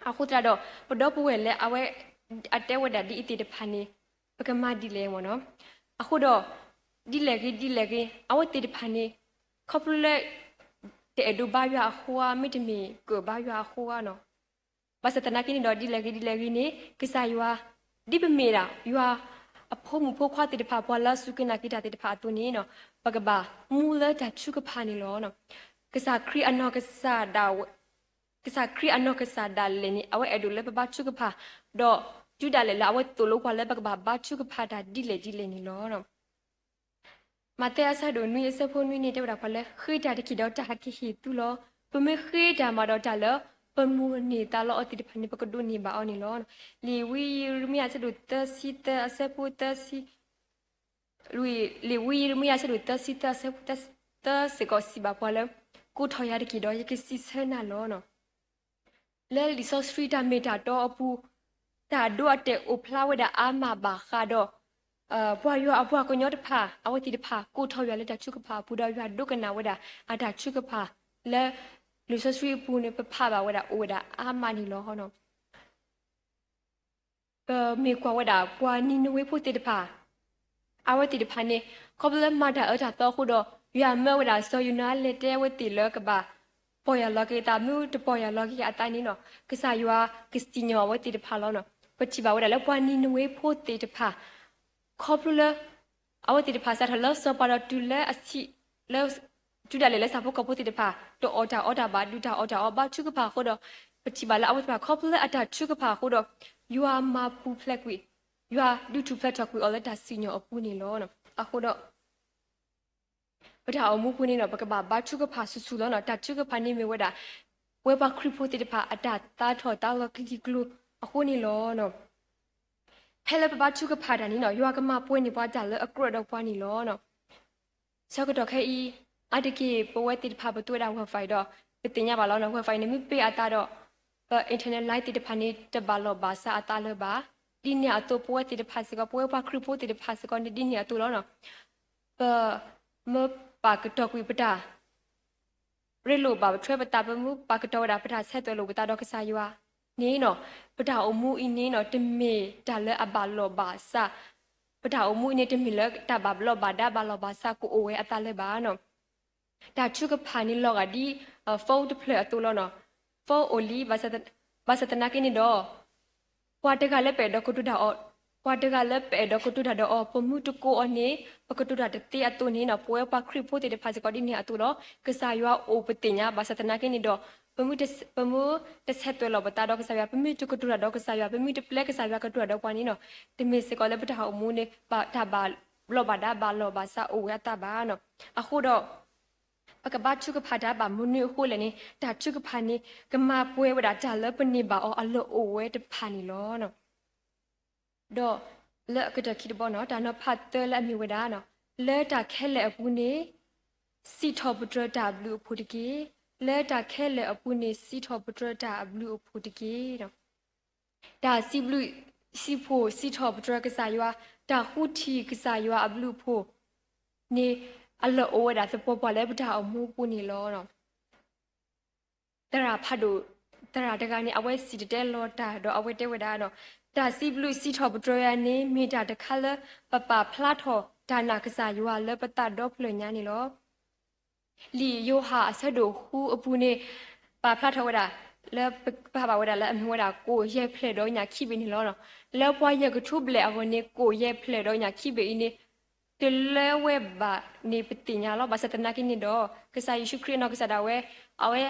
အဃိသတးဒီး ပဒီပုၢ်ဝဲၢ်လၢအဝဲအတဲဝဲဒၣ်ဒ်အံၤသ့ၣ်တဖၣ်န့ၣ် ပကမၤဒ်လဲၣ်မ့ၢ်နီၤ. အဃိဒီး ဒ်လဲၣ်ဂ့ၤဒ်လဲၣ်ဂ့ၤ အဝဲသ့ၣ်တဖၣ်န့ၣ် ခီဖျိလၢ တအဲၣ်ဒိးဘါယွၤအဃိဧါ, မ့တမ့ၢ်ကဘါယွၤအဃိဧါနီၤ. ဘၣ်ဆၣ်သနာ်က့န့ၣ်ဒီး ဒ်လဲၣ်ဂ့ၤဒ်လဲၣ်ဂ့ၤန့ၣ် ကစၢ်ယွၤ ဒ်ပမ့ၢ်ဒၣ် ယွၤအဖိမုၣ်ဖိခွါသ့ၣ်တဖၣ် ပှၤလၢအစူၢ်က့ၤနာ်က့ၤတၢ်သ့ၣ်တဖၣ်အသိးန့ၣ်နီၤ, ပကဘၣ်မူလၢတၢ်ထုကဖၣ်န့ၣ်လီၤ. ကစၢ်ခရံာ်အနီၢ်ကစၢ်ဒၣ်ဝဲ ကစၢ်ခရံာ်အနီၢ်ကစၢ်ဒၣ်လဲာ်န့ၣ် အဝဲအဲၣ်ဒိးလၢပဘါထုကဖၣ်, ဒီးတုၤဒၣ်လဲာ်လၢအဝဲသိၣ်လိပှၤလၢပကဘၣ်ဘါထုကဖၣ်တၢ်ဒ်လဲၣ်ဒ်လဲၣ်န့ၣ်လီၤ. မးသဲအဆၢဒိၣ်နွံအဆၢဖိနွံန့ၣ် တဲဝဲဒၣ်ပှၤလၢ ဃ့တၢ်တက့ၢ်ဒီးတၢ်ကဟ့ၣ်သုလီၤ. ပမ့ၢ်ဃ့တၢ်မးဒီးတၢ်လၢ ပမိၣ်န့ၢ်သးလီအီၤသ့ၣ်တဖၣ်န့ၣ် ပကဒိးန့ၢ်ဘၣ်အီၤန့ၣ်လီၤ. လံာ်ဝံယံးရမံယၤအဆၢဒိၣ်သၢဆံသၢအဆၢဖိသၢဆံ လံာ်ဝံယံးရမံယၤအဆၢဒိၣ်သၢဆံသၢအဆၢဖိသၢစ့ၢ်ကီးစံးဘၣ်ပှၤလၢ ကိးထီၣ်ယၤတက့ၢ်ဒီး ယကစံးဆၢနၤလီၤ. လၢလံာ်စီဆှံတၢ်မ့ၢ်တၢ်တီအပူၤ တၢ်ဒိအတဲာ်အိၣ်ဖျါဝဲဒၣ်အါမးဘၣ်ဃးဒီး ပှၤယွၤအပှၤကညီတဖၣ် အဝဲသ့ၣ်တဖၣ် ကိးထီၣ်ယွၤလၢတၢ်ထုကဖၣ်အပူၤ ဒီးယွၤဒိကနၣ်ဝဲဒၣ်အတၢ်ထုကဖၣ်လၢ လံာ်စီဆှံအပူၤန့ၣ် ပဖးဘၣ်ဝဲဒၣ်အိၣ်ဝဲဒၣ်အါမးန့ၣ်လီၤ. ပမ့ၢ်ကွၢ်ဝဲဒၣ်ပှၤနံၤနဝ့ဖိသ့ၣ်တဖၣ် အဝဲသ့ၣ်တဖၣ်န့ၣ် ခီဖျိလၢမၤတၢ်အၢတၢ်သီအဃိဒီး ယွၤမၢဝဲဒၣ်စီၤယိၤနါလဲၤတဲအဝဲသ့ၣ်လၢကဘၣ် ပီၢ်ယၢ်လီၤက့ၤအသး မ့ၢ်တပီၢ်ယၢ်လီၤက့ၤအသးန့ၣ်နီၤ ကစၢ်ယွၤကစံၣ်ညီၣ်အဝဲသ့ၣ်တဖၣ်လီၤ. ပထံၣ်ဘၣ်ဝဲဒၣ်လၢပှၤနံၤနဝ့ဖိသ့ၣ်တဖၣ် ခီဖျိလၢ အဝဲသ့ၣ်တဖၣ်စးထီၣ်လၢစီၤပၤဒီးတုၤလၢအဆံး လၢ တုၤဒၣ်လဲာ်လၢဆၣ်ဖိကီၢ်ဖိသ့ၣ်တဖၣ် တအီၣ်တၢ်အီတၢ်ဘၣ် ဒုၣ်တၢ်အီၣ်တၢ်အီဘါထုကဖၣ်အဃိဒီး ပထံၣ်ဘၣ်လၢအဝဲသ့ၣ်တဖၣ်ခီဖျိလၢအတၢ်ထုကဖၣ်အဃိဒီး ယွၤမၤပူၤဖျဲးကွံာ် ယွၤဒုးထူၣ်ဖျဲးထီၣ်ကွံာ်အီၤလၢတၢ်စံၣ်ညီၣ်အပူၤန့ၣ်လီၤ. အဃိဒီး ပတၢ်အိၣ်မူပူၤန့ၣ်ဒီး ပကဘၣ်ဘါထုကဖၣ်ဆူၣ်ဆူၣ်လီၤ. တၢ်ထုကဖၣ်န့ၣ်မ့ၢ်ဝဲဒၣ် ပဝဲပှၤခရံာ်ဖိသ့ၣ်တဖၣ်အတၢ်သါထီၣ်သါလီၤကလံၤကျိၤအဃိန့ၣ်လီၤ. ဖဲလၢပဘါထုကဖၣ်တၢ်န့ၣ်နီၤ ယွၤကမၤပှဲၤန့ၢ်ပှၤတၢ်လၢအကြၢးဒီးပှၤန့ၣ်လီၤ. ဆၢကတီၢ်ခဲအံၤ အါတက့ၢ်ပဝဲသ့ၣ်တဖၣ်ပသူဝဲဒၣ် Wi-Fi ဒီး ပသ့ၣ်ညါဘၣ်လီၤ. Wi-Fi န့ၣ်မ့ၢ်ပ့ၢ်အသးဒီး ပ internet line သ့ၣ်တဖၣ်န့ၣ် တဘၣ်လိာ်ဘၣ်စးအသးလၢၤဘၣ်. ဒ်န့ၣ်အသိး ပဝဲသ့ၣ်တဖၣ်စ့ၢ်ကီး ပဝဲပှၤခရံာ်ဖိသ့ၣ်တဖၣ်စ့ၢ်ကီးန့ၣ် ဒ်န့ၣ်အသိးလီၤ. ပမ့ၢ်ပာ်ကတီၤကွံာ်ပတၢ် ရ့လိာ်ဘၣ်ပထွဲပသး ပမ့ၢ်ပာ်ကတီၤဝဲဒၣ် ပတၢ်ဆဲးသွဲၣ်လိာ်ပသးဒီးကစၢ်ယွၤန့ၣ်နီၤ ပတၢ်အိၣ်မူအံၤန့ၣ်နီၤ တမ့ၢ်တၢ်လၢအဘၣ်လိာ်ဘၣ်စး ပတၢ်အိၣ်မူအံၤန့ၣ် တမ့ၢ်လၢတၢ်ဘၣ်လိာ်ဘၣ်ဒါဘၣ်လိာ်ဘၣ်စးကအိၣ်ဝဲအသးလၢၤဘၣ်နီၤ. တၢ်ထုကဖၣ်န့ၣ်လီၤဂာ်ဒ် phone တဖျၢၣ်အသိးလီၤနီၤ. phone အိၣ်လံ ဘၣ်ဆၣ်သနာ်က့န့ၣ်ဒီး ပှၤတဂၤလၢပအဲၣ်ဒိးကတိၤတၢ်အီၤ, ပှၤတဂၤလၢပအဲၣ်ဒိးကတိၤတၢ်ဒီးအီၤ ပမ့ၢ်တကိးအီၤန့ၣ် ပကတိၤတၢ်တသ့အသိးန့ၣ်နီၤ ပဝဲပှၤခရံာ်ဖိသ့ၣ်တဖၣ်စ့ၢ်ကီးဒ်န့ၣ်အသိးလီၤ. ကစၢ်ယွၤအိၣ်ပသ့ၣ်ညါ ဘၣ်ဆၣ်သနာ်က့န့ၣ်ဒီး ပမ့ၢ်တဆဲးသွဲၣ်လိာ်ပသးဒီးကစၢ်ယွၤ ပမ့ၢ်တကတိၤတၢ်ဒီးကစၢ်ယွၤ ပမ့ၢ်တပျဲကစၢ်ယွၤကတိၤတၢ်ဒီးပှၤန့ၣ်နီၤ တမ့ၢ်စ့ၢ်ကီးလၢပတၢ်အိၣ်မူန့ၣ် တၢ်ဘၣ်လိာ်ဘၣ်ဒါဘၣ်လိာ်ဘၣ်စးအိၣ်ဝဲအသးဘၣ်နီၤ. အဃိဒီး ပကဘါထုကဖၣ်တၢ်ဘၣ်မနုၤအဃိလဲၣ်န့ၣ် တၢ်ထုကဖၣ်န့ၣ် ကမၤပှဲၤဝဲဒၣ်တၢ်လၢပန့ၢ်ဘၣ်အီၤအလီၢ်အိၣ်ဝဲတဖၣ်န့ၣ်လီၤ. ဒီးလၢအကတၢၢ်ခံတဘီနီၤ တၢ်နီၤဖးသၢလၢအမ့ၢ်ဝဲဒၣ် လၢတၢ်ခဲလၢာ်အပူၤန့ၣ် စံးထီၣ်ပတြၢၤတၢ်အဘျုးအဖှိၣ်တက့ၢ်. လၢတၢ်ခဲလၢာ်အပူၤန့ၣ် စံးထီၣ်ပတြၢၤတၢ်အဘျုးအဖှိၣ်တက့ၢ်. တၢ်စံးဘျုးစံးဖှိၣ်စံးထီၣ်ပတြၢၤကစၢ်ယွၤ, တၢ်ဃုထံၣ်ကစၢ်ယွၤအဘျုးအဖှိၣ်န့ၣ် အလီၢ်အိၣ်ဝဲဒၣ်သပှၢ်ပှၢ်လၢပတၢ်အိၣ်မူအပူၤန့ၣ်လီၤ. သရၣ်ဖးဒိၣ် သရၣ်တဂၤန့ၣ် အဝဲစံၣ်တဲၤတဲလီၤတၢ် ဒီးအဝဲတဲဝဲဒၣ်ဒီး တၢ်စံးဘျုးစံးထီၣ်ပတြၢၤယွၤန့ၣ် မ့ၢ်တၢ်တခါလၢပပာ်ဖျါထီၣ်တၢ်နာ်ကစၢ်ယွၤလၢပသးဒီဖျၢၣ်ညါန့ၣ်လီၤ. လံာ်ယိၤဟၣ်အဆၢဒိၣ်ဃုအပူၤန့ၣ် ပာ်ဖျါထီၣ်ဝဲဒၣ် လၢပပာ်ဘၣ်ဝဲဒၣ်လၢအမ့ၢ်ဝဲဒၣ် ကိၣ်ယဲၢ်ဖျၢၣ်ဒီးညၣ်ခံဘ့ၣ်န့ၣ်လီၤ. လၢပှၤယဲၢ်ကထိဘျဲၣ်အဂီၢ်န့ၣ် ကိၣ်ယဲၢ်ဖျၢၣ်ဒီးညၣ်ခံဘ့ၣ်အံၤန့ၣ် တလၢဝဲဘၣ်န့ၣ်ပသ့ၣ်ညါလီၤ. ဘၣ်ဆၣ်သနာ်က့န့ၣ်ဒီး ကစၢ်ယ့ၣ်ၡူးခရံာ်အနီၢ်ကစၢ်ဒၣ်ဝဲ အဝဲ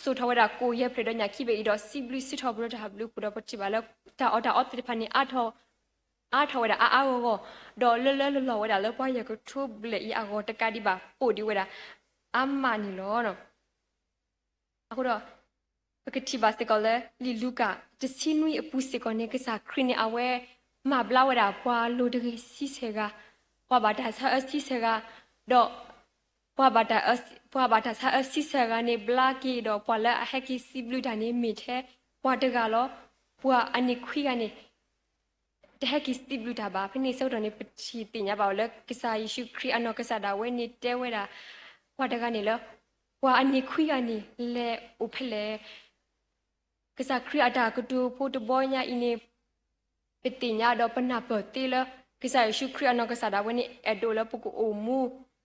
စိာ်ထီၣ်ဝဲဒၣ်ကိၣ်ယဲၢ်ဖျၢၣ်ဒီးညၣ်ခံဘ့ၣ်အံၤဒီး စံးဘျုးစံးထီၣ်ပတြၢၤတၢ်ဘျုးအဃိဒီး ပထံၣ်ဘၣ်လၢ တၢ်အီၣ်တၢ်အီသ့ၣ်တဖၣ်န့ၣ် အါထီၣ်ဝဲဒၣ်အါအါဂီၢ်ဂီၢ်, ဒီးလၢလၢလီၢ်လီၢ်ဝဲဒၣ်လၢပှၤယဲၢ်ကထိဘျဲၣ်အံၤအဂီၢ်တကးဒံးဘၣ် ပိာ်ဒံးဝဲဒၣ် အါမးန့ၣ်လီၤ. အဃိဒီး ပကထံၣ်ဘၣ်စ့ၢ်ကီးလၢ လံာ်လူၤကၣ်တဆံနွံအပူၤစ့ၢ်ကီးန့ၣ် ကစၢ်ခရံာ်န့ၣ် အဝဲမၤဘျါဝဲဒၣ်ပှၤလိၤတဂ့ၤဆံဆဲၣ်ဂၤ, ပှၤဘၣ်တၢ်ဆါအၢဆံဆဲၣ်ဂၤ, ဒီး ပှၤဘၣ်တၢ်ဆါအၢဆံဆဲၣ်ဂၤန့ၣ် ဘျါက့ၤဒီး ပှၤလၢအဟဲက့ၤစံးဘျုးတၢ်န့ၣ် မ့ၢ်ထဲပှၤတဂၤလီၤ. ပှၤအနံၣ်ခွံဂၤန့ၣ် တဟဲက့ၤစံးဘျုးတၢ်ဘၣ်. ဖဲန့ၣ်ဆၢကတီၢ်န့ၣ် ပထံၣ်သ့ၣ်ညါဘၣ်အီၤလၢ ကစၢ်ယ့ၣ်ၡူးခရံာ်အနီၢ်ကစၢ်ဒၣ်ဝဲန့ၣ်တဲဝဲဒၣ် ပှၤတဂၤန့ၣ်လၢ ပှၤအနံၣ်ခွံဂၤန့ၣ် လဲၤအိၣ်ဖဲလဲၣ်. ကစၢ်ခရံာ်အတၢ်ကတိၤဖိတဘီညါအံၤန့ၣ် ပသ့ၣ်ညါဒီးပနၢ်ပၢၢ်သ့လၢ ကစၢ်ယ့ၣ်ၡူးခရံာ်အနီၢ်ကစၢ်ဒၣ်ဝဲန့ၣ် အဲၣ်ဒိးလၢပကအိၣ်မူ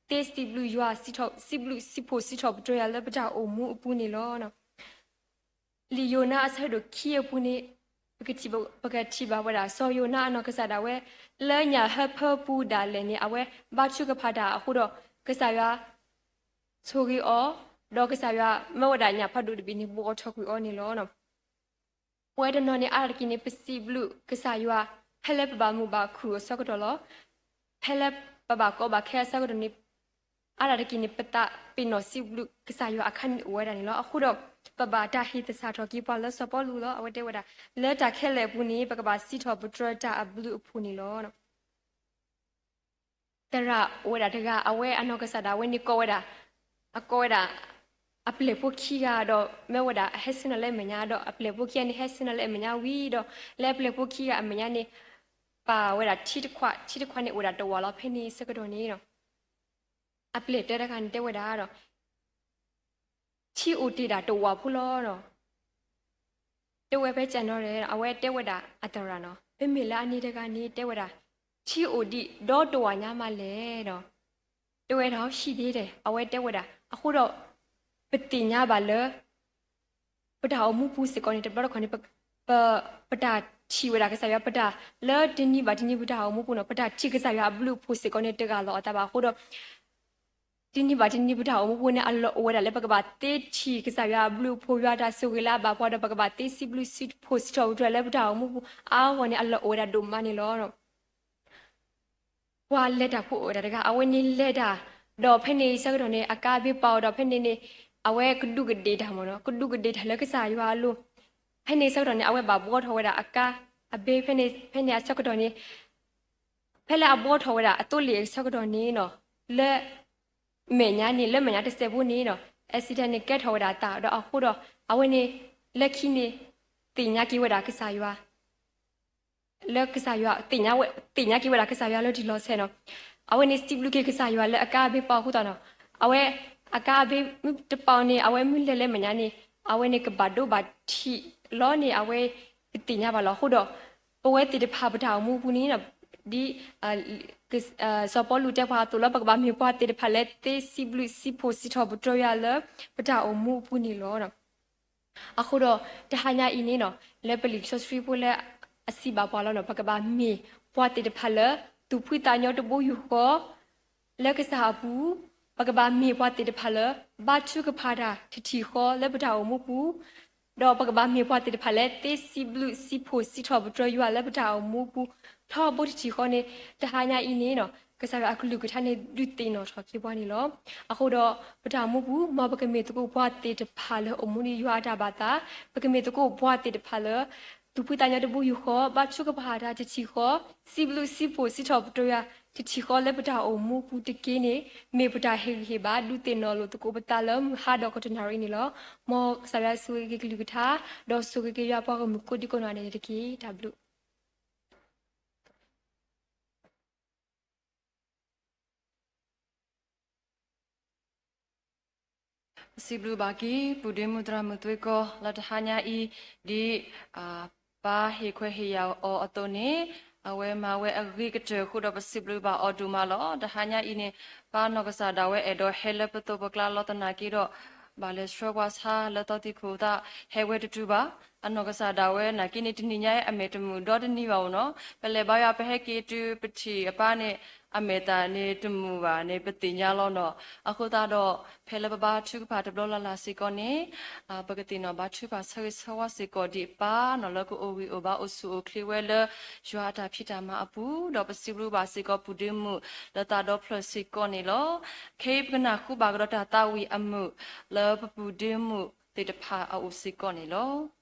သ့စံးဘျုးယွၤ စံးဘျုးစံးဖှိၣ်စံးထီၣ်ပတြၢၤယွၤလၢပတၢ်အိၣ်မူအပူၤန့ၣ်လီၤ. လံာ်ယိၤနါအဆၢဒိၣ်ခံအပူၤန့ၣ် ပကထံၣ်ဘၣ်ဝဲဒၣ် စီၤယိၤနါအနီၢ်ကစၢ်ဒၣ်ဝဲ လၢညၣ်ဟၢဖၢပူၤဒၣ်လဲာ်န့ၣ် အဝဲဘါထုကဖၣ်တၢ်အဃိဒီး ကစၢ်ယွၤဆိၣ်ဂ့ၤအီၤ, ဒီးကစၢ်ယွၤမၢဝဲဒၣ်ညၣ်ဖးဒိၣ်တဘ့ၣ်န့ၣ် ဘှီထီၣ်ကွံာ်အီၤန့ၣ်လီၤ. ပဝဲတနီၤန့ၣ် အါတက့ၢ်န့ၣ် ပစံးဘျုးကစၢ်ယွၤ ဖဲလၢပဘၣ်မုာ်ဘၣ်ခုၣ်အဆၢကတီၢ်လီၤ. ဖဲလၢပဘၣ်ကီဘၣ်ခဲအဆၢကတီၢ်န့ၣ် အါတက့ၢ်န့ၣ် ပသးပ့ၤနီၣ်စံးဘျုးကစၢ်ယွၤအခါန့ၣ်အိၣ်ဝဲဒၣ်န့ၣ်လီၤ. အဃိဒီး ပဘၣ်တၢ်ဟ့ၣ်သဆၣ်ထီၣ်က့ၤပှၤလၢစီၤပီလူးလီၤ. အဝဲတဲဝဲဒၣ် လၢတၢ်ခဲလၢာ်အပူၤန့ၣ် ပကဘၣ်စံးထီၣ်ပတြၢၤတၢ်အဘျုးအဖှိၣ်န့ၣ်လီၤ. သရၣ်အိၣ်ဝဲဒၣ်တဂၤ အဝဲအနီၢ်ကစၢ်ဒၣ်ဝဲန့ၣ်ကိးဝဲဒၣ် အကိးဝဲဒၣ် အပျဲၢ်ဖိခံဂၤဒီး မၢဝဲဒၣ်အဟဲဆ့ၣ်နီၤလၢအမဲာ်ညါဒီး အပျဲၢ်ဖိခံဂၤန့ၣ် ဟဲဆ့ၣ်နီၤလၢအမဲာ်ညါဝံၤဒီး လၢအပျဲၢ်ဖိခံဂၤအမဲာ်ညါန့ၣ် ပာ်ဝဲဒၣ်ထံတခွး, ထံတခွးန့ၣ်အိၣ်ဝဲဒၣ်တဝာ်လီၤ. ဖဲန့ၣ်ဆၢကတီၢ်န့ၣ် အပျဲၢ်တဲတဂၤန့ၣ်တဲဝဲဒၣ်ဒီး ထံအိၣ်တ့ၢ်ဒၣ်တဝာ်ဖိလီၤဒီး တဲဝဲဖဲကၠၢ်နီၤဒီး အဝဲတဲဝဲဒၣ်အသရၣ်နီၤ, မ့မ့ၢ်လၢအန့ၣ်တဂၤန့ၣ် တဲဝဲဒၣ် ထံအိၣ်ဒံးဒီတဝာ်ညါမးလဲၣ်ဒီး တဲဝဲဒၣ်ဟံၣ်ဒ့ဒီး အဝဲတဲဝဲဒၣ် အဃိဒီး ပသ့ၣ်ညါဘၣ်လၢ ပတၢ်အိၣ်မူပူၤစ့ၢ်ကီးန့ၣ် တဘျီတခီၣ်န့ၣ် ပ ပတၢ်ထံၣ်ဝဲဒၣ်ကစၢ်ယွၤ ပတၢ်လၢတနံၤဘၣ်တနံၤပတၢ်အိၣ်မူပူၤန့ၣ် ပတၢ်ထံၣ်ကစၢ်ယွၤအဘျုးအဖှိၣ်စ့ၢ်ကီးန့ၣ် တဂၢ်လီၤအသးဘၣ်အဃိဒီး တနံၤဘၣ်တနံၤပတၢ်အိၣ်မူပူၤန့ၣ် အလီၢ်အိၣ်ဝဲဒၣ်လၢပကဘၣ်သ့ထံၣ်ကစၢ်ယွၤအဘျုးအဖှိၣ် ယွၤအတၢ်ဆိၣ်ဂ့ၤလၢအဘၣ်ပှၤဒီး ပကဘၣ်သ့စံးဘျုးစံးဖှိၣ်စံးထီၣ်ပတြၢၤလၢပတၢ်အိၣ်မူပူၤအါဂီၢ်န့ၣ် အလီၢ်အိၣ်ဝဲဒၣ်ဒိၣ်မးန့ၣ်လီၤ. ပှၤလဲၤတၢ်ဖိအိၣ်ဝဲဒၣ်တဂၤ အဝဲန့ၣ်လဲၤတၢ် ဒီးဖဲန့ၣ်ဆၢကတီၢ်န့ၣ် အကါအဘ့ပာ်အီၤဒီး ဖဲန့ၣ်န့ၣ် အဝဲကဒူးကဒ့ၣ်တၢ်မ့ၢ်နီၤ ကဒူးကဒ့ၣ်တၢ်လၢကစၢ်ယွၤအလိၤ ဖဲန့ၣ်ဆၢကတီၢ်န့ၣ် အဝဲဘၣ်ဘှီထီၣ်ဝဲဒၣ်အကါအဘ့ ဖဲန့ၣ်အဆၢကတီၢ်န့ၣ် ဖဲလၢအဘှီထီၣ်ဝဲဒၣ်အသိလ့ၣ်အဆၢကတီၢ်န့ၣ်နီၤ လၢ မဲာ်ညါန့ၣ် လၢမဲာ်ညါတစဲးဖိန့ၣ်နီၤ accident န့ၣ်ကဲထီၣ်ဝဲဒၣ်အသးဒီးအဃိဒီး အဝဲန့ၣ် လၢခံန့ၣ် သ့ၣ်ညါက့ၤဝဲဒၣ်ကစၢ်ယွၤ လၢကစၢ်ယွၤ သ့ၣ်ညါက့ၤဝဲဒၣ်ကစၢ်ယွၤလီၤတံၢ်လီၤဆဲးနီၤ အဝဲန့ၣ်စံးဘျုးက့ၤကစၢ်ယွၤလၢအကါအဘ့ပာ်အီၤအဃိသတးနီၤ အဝဲ အကါအဘ့မ့ၢ်တပာ်အီၤန့ၣ် အဝဲမ့ၢ်လဲၤလၢမဲာ်ညါန့ၣ် အဝဲန့ၣ်ကဘၣ်ဒိဘၣ်ထံးလီၤန့ၣ် အဝဲကသ့ၣ်ညါဘၣ်လီၤ. အဃိဒီး ပဝဲသ့ၣ်တဖၣ်ပတၢ်အိၣ်မူပူၤန့ၣ် ဒ် စီၤပီလူးတဲပှၤအသိးလၢ ပကဘၣ်မ့ၢ်ပှၤသ့ၣ်တဖၣ်လၢသ့စံးဘျုးစံးဖှိၣ်စံးထီၣ်ပတြၢၤယွၤလၢပတၢ်အိၣ်မူအပူၤန့ၣ်လီၤ. အဃိဒီး တဟါညါအံၤန့ၣ်နီၤ လၢပလံာ်စီဆှံဖိလၢအစံးဘၣ်ပှၤလီၤနီၤ ပကဘၣ်မ့ၢ်ပှၤသ့ၣ်တဖၣ်လၢ သူၣ်ဖှံသးညီတဘိယူၢ်ဃီ လၢကစၢ်အပူၤ, ပကဘၣ်မ့ၢ်ပှၤသ့ၣ်တဖၣ်လၢ ဘါထုကဖၣ်တၢ်တထံၣ်ဃီလၢပတၢ်အိၣ်မူပူၤ, ဒီးပကဘၣ်မ့ၢ်ပှၤသ့ၣ်တဖၣ်လၢ သ့စံးဘျုးစံးဖှိၣ်စံးထီၣ်ပတြၢၤယွၤလၢပတၢ်အိၣ်မူပူၤ ထီဘိတထံၣ်ဃီန့ၣ် တဟါညါအံၤန့ၣ်နီၤ ကစၢ်ယွၤအကလုၢ်ကထါန့ၣ် ဒုးသ့ၣ်နီၣ်ထီၣ်က့ၤပှၤန့ၣ်လီၤ. အဃိဒီး ပတၢ်အိၣ်မူပူၤ မ်ပကမ့ၢ်သကိးပှၤသ့ၣ်တဖၣ်လၢအိၣ်မူဒ်ယွၤအတၢ်ဘၣ်သး, ပကမ့ၢ်သကိးပှၤသ့ၣ်တဖၣ်လၢ သူၣ်ဖှံသးညီတဘိယူၢ်ဃီ, ဘါထုကဖၣ်တၢ်တထံၣ်ဃီ, စံးဘျုးစံးဖှိၣ်စံးထီၣ်ပတြၢၤယွၤတထံၣ်ဃီလၢပတၢ်အိၣ်မူပူၤတက့ၢ်န့ၣ် မ့ၢ်ပတၢ်ဟ့ၣ်ဂံၢ်ဟ့ၣ်ဘါ ဒုးသ့ၣ်နီၣ်လိာ်သကိးပသးလၢမုၢ်ဟါဒီးကတနၣ်ရံၣ်န့ၣ်လီၤ. မ်ကစၢ်ယွၤဆိၣ်ဂ့ၤက့ၤကလုၢ်ကထါ, ဒီးဆိၣ်ဂ့ၤက့ၤယွၤပှၤဂီၢ်မုၢ်ကိးဒံကိးနီၢ်ဂၤဒဲးန့ၣ်တက့ၢ်. တၢ်ဘျုး ပစံးဘျုးဘၣ်က့ၤ ပုၢ်ဒ့မုၣ်သရၣ်မုၣ်သွ့ကီ လၢတဟါညါအံၤ ဒ် ပၢ်ဟ့ၣ်ခွဲးဟ့ၣ်ယာ်အီၤအသိးန့ၣ် အဝဲမၤဝဲအဂ့ၤကတၢၢ်အဃိဒီး ပစံးဘျုးဘၣ်အီၤဒိၣ်မးလီၤ. တဟါညါအံၤန့ၣ် ပၢ်နီၢ်ကစၢ်ဒၣ်ဝဲအဲၣ်ဒိးဟဲလၢပသိးပကျါလီၤသနာ်က့ဒီး ဘၣ်လဲၤဆှၢပှၤဆါလၢသီသံၣ်ခိၣ်သး ဟဲဝဲတတုၤဘၣ်. အနီၢ်ကစၢ်ဒၣ်ဝဲနာ်က့န့ၣ် တနံၤညါအံၤအမဲာ်တမုာ်ဒီတနံၤဘၣ်အိၣ်နီၤ. ပလဲၤဘါယွၤပဟဲက့ၤတုၤပထံၣ်အပၢ်န့ၣ် အမဲာ်သၣ်န့ၣ်တမုာ်ဘၣ်န့ၣ် ပသ့ၣ်ညါလီၤနီၤ. အဃိသတးဒီး ဖဲလၢပဘါထုကဖၣ်တဘျီလၢ်လၢ်စ့ၢ်ကီးန့ၣ် ပကသ့ၣ်နီၣ်ဘါထုကဖၣ်ဆၢဂ့ၤဆၢဝါစ့ၢ်ကီးဒ်အပၢ်နီၤ လၢကအိၣ်ဂံၢ်အိၣ်ဘါအိၣ်ဆူၣ်အိၣ်ချ့ဝဲလၢ ယွၤအတၢ်ဖံးတၢ်မၤအပူၤ ဒီးပစံးဘျုးဘၣ်စ့ၢ်ကီးပုၢ်ဒ့မုၣ်လၢသးဒီဖျၢၣ်စ့ၢ်ကီးန့ၣ်လီၤ. ခဲအံၤပကနၢ်ဟူဘၣ်ကဒီးတၢ်သးဝံၣ်အမုာ် လၢပပုၢ်ဒ့မုၣ်သ့ၣ်တဖၣ်အအိၣ်စ့ၢ်ကီးန့ၣ်လီၤ.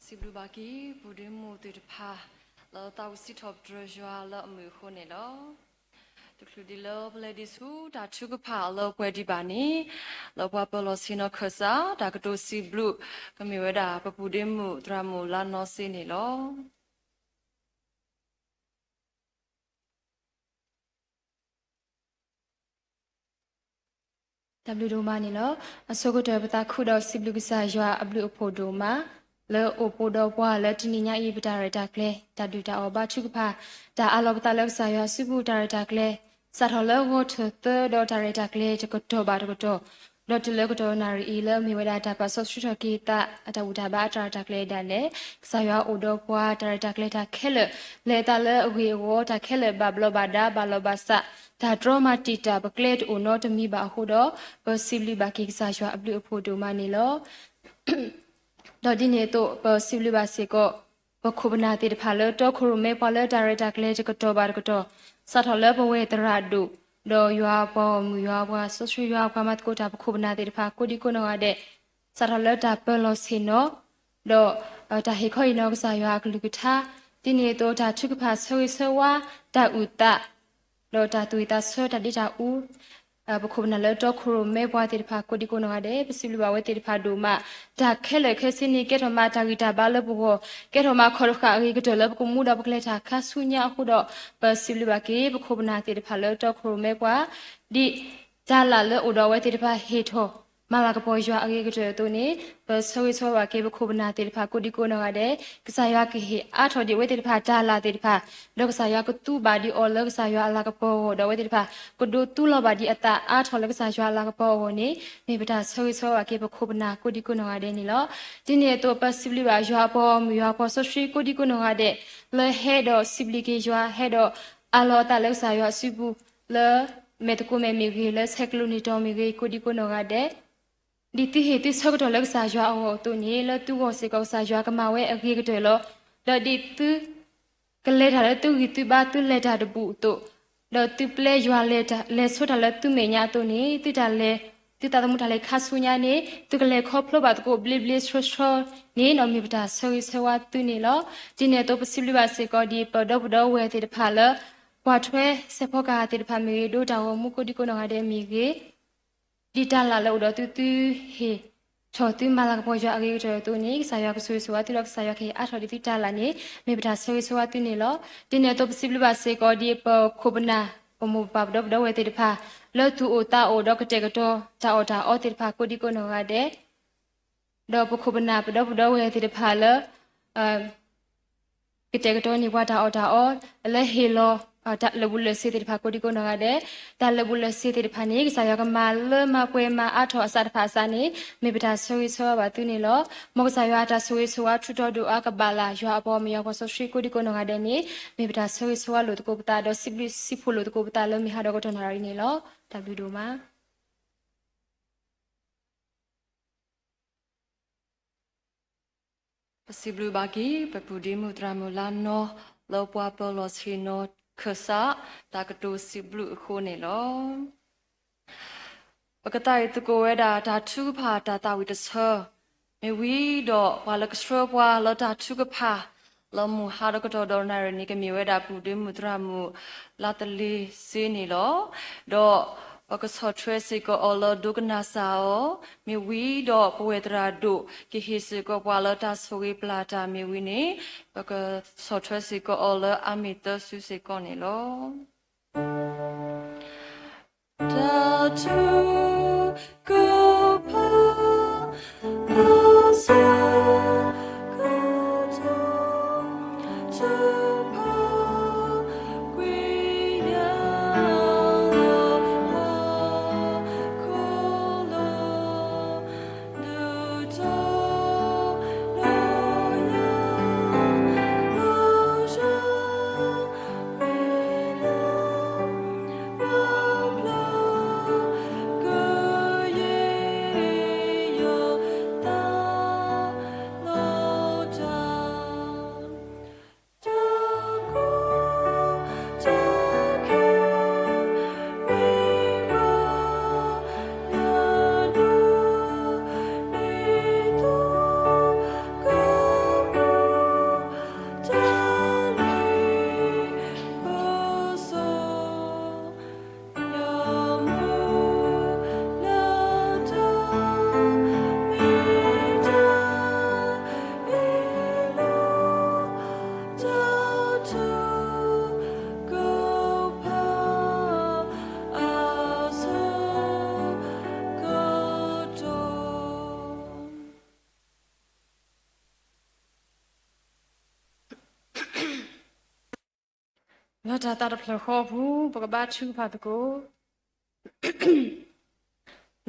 စံးဘျုးဘၣ်က့ၤ ပုၢ်ဒ့မုၣ်သ့ၣ်တဖၣ် လၢသးဝံၣ်စံးထီၣ်ပတြၢၤယွၤလၢအမုာ်အဃိန့ၣ်လီၤ. တချုးဒ်လၢပလဲၤဒံးဆူတၢ်ထုကဖၣ်လၢပှဲၤဒံးဘၣ်န့ၣ်, လၢပှၤပၢၤလီၢ်ဆ့ၣ်နီၤခၢၣ်စး တၢ်ကတိၤစံးဘျုး ကမ့ၢ်ဝဲဒၣ်ပပုၢ်ဒ့မုၣ်သရၣ်မုၣ်လါနီစ့န့ၣ်လီၤ. တၢ်ဘျုးဒိၣ်မးန့ၣ်လီၤ. အဆိကတၢၢ်ပသးခုဒီးစံးဘျုးကစၢ်ယွၤအဘျုးအဖှိၣ်ဒိၣ်မး, လၢအိၣ်ပိၣ်ဒီးပှၤလၢတနံၤညါအံၤ ပတၢ်ရဲၣ်တၢ်ကျဲၤ, တၢ်ဒုၣ်တၢ်အီၣ်ဘါထုကဖၣ်, တၢ်အးလီၤပသးလၢကစၢ်ယွၤစုပူၤတၢ်ရဲၣ်တၢ်ကျဲၤ, စးထီၣ်လၢဂီၤထၢၣ်သၢဒီးတၢ်ရဲၣ်တၢ်ကျဲၤတကတီၢ်ဘၣ်တကတီၢ်, ဒီးတုၤလၢကတီၢ်နၣ်ရံၣ်အံၤလၢအမ့ၢ်ဝဲဒၣ်တၢ်ပာ်စီဆှံထီၣ်က့ၤသး အတၢ်ဘူၣ်တၢ်ဘါအတၢ်ရဲၣ်တၢ်ကျဲၤဒၣ်လဲာ်, ကစၢ်ယွၤအိၣ်ဒီးပှၤတၢ်ရဲၣ်တၢ်ကျဲၤတၢ်ခဲလၢာ်, လဲၤအသးလၢအဂ့ၢ်အဂီၤ တၢ်ခဲလၢာ်ဘၣ်ဘျီးဘၣ်ဒါ ဘၣ်လီၤဘၣ်စး, တၢ်တြီမၤတံာ်တာ် ပကျဲတအိၣ်နီတမံၤဘၣ်အဃိဒီး, ပစံးဘျုးဘၣ်က့ၤကစၢ်ယွၤအဘျုးအဖှိၣ်ဒိၣ်မးန့ၣ်လီၤ. ဒီးဒ်န့ၣ်အသိး ပစံးဘျုးဘၣ်စ့ၢ်ကီး ပခိၣ်ပနၢ်သ့ၣ်တဖၣ်လၢတီခိၣ်ရိၣ်မဲပှၤလၢတၢ်ရဲၣ်တၢ်ကျဲၤတကတီၢ်ဘၣ်တကတီၢ်, စးထီၣ်လၢပဝဲၢ်သရၣ်ဒိၣ်, ဒီးယွၤပှၤဂီၢ်မုၢ် ယွၤပှၤစီဆှံ ယွၤပှၤမၤသကိးတၢ် ပခိၣ်ပနၢ်သ့ၣ်တဖၣ်ကိးဒံကိးနီၢ်ဂၤဒဲး, စးထီၣ်လၢတၢ်ပၢၤလီၢ်ဆ့ၣ်နီၤ ဒီးတၢ်ဟ့ၣ်ခီဟ့ၣ်နီၤကစၢ်ယွၤအကလုၢ်ကထါ, ဒ်န့ၣ်အသိးတၢ်ထုကဖၣ်ဆၢဂ့ၤဆၢဝါ, တၢ်အုၣ်သး, ဒီးတၢ်သူၣ်ဝံၣ်သးဆၢတၢ်ဒ့တၢ်အူ ပခိၣ်ပနၢ်လၢတီခိၣ်ရိၣ်မဲပှၤသ့ၣ်တဖၣ်ကိးဒံကိးနီၢ်ဂၤဒဲး ပစံးဘျုးဘၣ်ဝဲသ့ၣ်တဖၣ်ဒိၣ်မး, တၢ်ခဲလၢာ်ခဲဆ့န့ၣ် ကဲထီၣ်မးတၢ်ဂံၢ်တၢ်ဘါလၢပဂီၢ်, ကဲထီၣ်မးခီၣ်တဃာ်အဂ့ၤကတၢၢ်လၢပကမူဒီးပကလဲၤတၢ်ခါဆူညါအဃိဒီး, ပစံးဘျုးဘၣ်က့ၤ ပခိၣ်ပနၢ်သ့ၣ်တဖၣ်လၢတီခိၣ်ရိၣ်မဲပှၤ, ဒ်တၢ်လၢ်လၢအိၣ်ဒီးအဝဲသ့ၣ်တဖၣ်ဟ့ၣ်ထီၣ် မၤလၤကပီၤယွၤအဂ့ၤကတၢၢ်အသိးန့ၣ်, ပဆၢဂ့ၤဆၢဝါဘၣ်က့ၤပခိၣ်ပနၢ်သ့ၣ်တဖၣ်ကိးဒံကိးနီၢ်ဂၤဒဲး, ကစၢ်ယွၤကဟ့ၣ်အါထီၣ်ဒံးအဝဲသ့ၣ်တဖၣ်တၢ်လၢ်သ့ၣ်တဖၣ်, ဒီးကစၢ်ယွၤကသူဘၣ်ဒံးအီၤလၢကစၢ်ယွၤအလၤကပီၤအဂီၢ်, ဒီးအဝဲသ့ၣ်တဖၣ် ကဒိးသူလီၤဘၣ်ဒံးအသးအါထီၣ်လၢကစၢ်ယွၤအလၤကပီၤအဂီၢ်န့ၣ်, မ့ၢ်ပတၢ်ဆၢဂ့ၤဆၢဝါဘၣ်က့ၤပခိၣ်ပနၢ်ကိးဒံကိးနီၢ်ဂၤဒဲးန့ၣ်လီၤ. ဒ်န့ၣ်အသိး ပစံးဘျုးဘၣ်ယွၤအပှၤဂီၢ်မုၢ် ယွၤအပှၤစီဆှံကိးဒံကိးနီၢ်ဂၤဒဲး, လၢဟဲဒီးစံးဘျုးက့ၤယွၤ ဟဲဒီးအးလီၤအသးလၢကစၢ်ယွၤအစုပူၤ, လၢမဲာ်သကိးမဲာ်မ့ၢ်ဂ့ၤ, လၢဆဲးကျိးနံၤတီၤမ့ၢ်ဂ့ၤ ကိးဒံကိးနီၢ်ဂၤဒဲး, ဒ်သုဟ့ၣ်သုဆၢကတီၢ်လၢကစၢ်ယွၤအဂီၢ်အသိးန့ၣ်, လၢသုဂီၢ်စ့ၢ်ကီးကစၢ်ယွၤကမၤဝဲအဂ့ၤကတၢၢ်လီၤ. ဒီးဒ်သု ကလဲၤတၢ်လၢသုဂံၢ်သုဘါသုလဲၤတၢ်တဘူၣ်အသိး, ဒီးသုပျဲယွၤလဲၤဆိတၢ်လၢသုမဲာ်ညါအသိးန့ၣ်, သုတၢ်လဲၤ, သုသးသမူတၢ်လဲၤခါဆူညါန့ၣ်, သုကလဲၤခီဖျိဘၣ်သကိးဘျ့ဘျ့ဆှီဆှီန့ၣ်, ဒီးမ့ၢ်ပတၢ်ဆၢဂ့ၤဆၢဝါသုန့ၣ်လီၤ. ဒ်န့ၣ်အသိး ပစံးဘျုးဘၣ်စ့ၢ်ကီးဒ်ပဒီပုၢ်ဒီဝဲၢ်သ့ၣ်တဖၣ်လၢ ပှၤထွဲစဲးဖီကဟၣ်သ့ၣ်တဖၣ်မ့ၢ်ဂ့ၤ, ဒိတၢ်ဂီၤမူကိးဒံကိးနီၢ်ဂၤဒဲးမ့ၢ်ဂ့ၤ, ဒ်တၢ်လၢ်လၢအိၣ်ဒီးသု သုဟ့ၣ်ထီၣ်သုမၤလၤကပီၤယွၤအဂ့ၤကတၢၢ်အသိးန့ၣ်, ကစၢ်ယွၤကဆိၣ်ဂ့ၤဆိၣ်ဝါသုဒီးကစၢ်ယွၤကဟ့ၣ်အါထီၣ်ဒံးသုတၢ်လၢ်န့ၣ်, မ့ၢ်ပတၢ်ဆၢဂ့ၤဆၢဝါသုန့ၣ်လီၤ. ဒ်န့ၣ်အသိး ပစံးဘျုးဘၣ်စ့ၢ်ကီးဒ်ပခိၣ်ပနၢ် ပမိၢ်ပပၢ်ပဒီပုၢ်ဒီဝဲၢ်သ့ၣ်တဖၣ် လၢသူၣ်အိၣ်သးအိၣ်ဒီးကတဲာ်ကတီၤ တၢ်အီၣ်တၢ်အီသ့ၣ်တဖၣ်ကိးဒံကိးနီၢ်ဂၤဒဲး, ဒီးပခိၣ်ပနၢ်ပဒီပုၢ်ဒီဝဲၢ်သ့ၣ်တဖၣ်လၢ ကတဲာ်ကတီၤန့ၢ်ပှၤတၢ်အီၣ်တၢ်အီ, လၢဟ့ၣ်လီၤ တၢ်လၢာ်ဘူၣ်လၢာ်စ့ၤသ့ၣ်တဖၣ်ကိးဒံကိးနီၢ်ဂၤဒဲး, တၢ်လၢာ်ဘူၣ်လၢာ်စ့ၤသ့ၣ်တဖၣ်န့ၣ် ကစၢ်ယွၤကမၤလၢမၤပှဲၤမၤအါထီၣ်အစးတဖၣ်အစးန့ၣ်, မ့ၢ်ပတၢ်ဆၢဂ့ၤဆၢဝါဘၣ်သုန့ၣ်လီၤ. မ်ကစၢ်ယွၤအတၢ်ဆိၣ်ဂ့ၤဆိၣ်ဝါထူးတီၤဒိၣ်အါကဘၣ်လၢ် ယွၤအပှၤမၢယွၤပှၤစီဆှံကိးဒံကိးနီၢ်ဂၤဒဲးန့ၣ်, မ့ၢ်ပတၢ်ဆၢဂ့ၤဆၢဝါလိာ်သကိးပသး ဒီးစံးဘျုးစံးဖှိၣ်လိာ်သကိးပသးလၢမုၢ်ဟါဒီးကတီၢ်နၣ်ရံၣ်န့ၣ်လီၤ. တၢ်ဘျုးဒိၣ်မး. ပစံးဘျုးဘၣ်က့ၤ ပပုၢ်ဒ့မုၣ်သရၣ်မုၣ်လါနီ လၢပှၤပၢၤလီၢ်ဆ့ၣ်နီၤခၢၣ်စး တၢ်ကတိၤစံးဘျုးအဃိန့ၣ်လီၤ. ပကသးအံၤသကိးဝဲဒၣ် တၢ်ထုကဖၣ်တၢ်သးဝံၣ်တဆၢ, မ့ၢ်ဝံၤဒီးပှၤလၢကဆှၢပှၤလၢတၢ်ထုကဖၣ် လၢမုၢ်ဟါဒီးကတီၢ်ဒီးနၣ်ရံၣ်န့ၣ် ကမ့ၢ်ဝဲဒၣ် ပုၢ်ဒ့မုၣ်သရၣ်မုၣ်လါသလ့ၤစ့န့ၣ်လီၤ. ဒီးပကဆီၣ်ထွဲစ့ၢ်ကီးအီၤလၢဒိကနၣ်စၢ်အီၤ, မ့ၢ်ဝံၤဒီးပဝဲၢ်သရၣ်ဒိၣ် ကဟ့ၣ်စ့ၢ်ကီးပှၤလၢတၢ်ဆိၣ်ဂ့ၤပျၢ်တၢ်မ့ၢ်ဝံၤန့ၣ်, ပကဆီၣ်ထွဲစ့ၢ်ကီးအီၤလၢအမ့ၢ်သၢစုစ့ၢ်ကီးန့ၣ်လီၤ. တၢ်ထုကဖၣ် လီၤဆီကတီၢ် ထုကဖၣ် ကွံာ်ယၤလၢဟီၣ်ခိၣ်လီၤ. လၢတၢ်သးတဖျၢၣ်ဃီအပူၤ ပကဘါထုကဖၣ်သကိး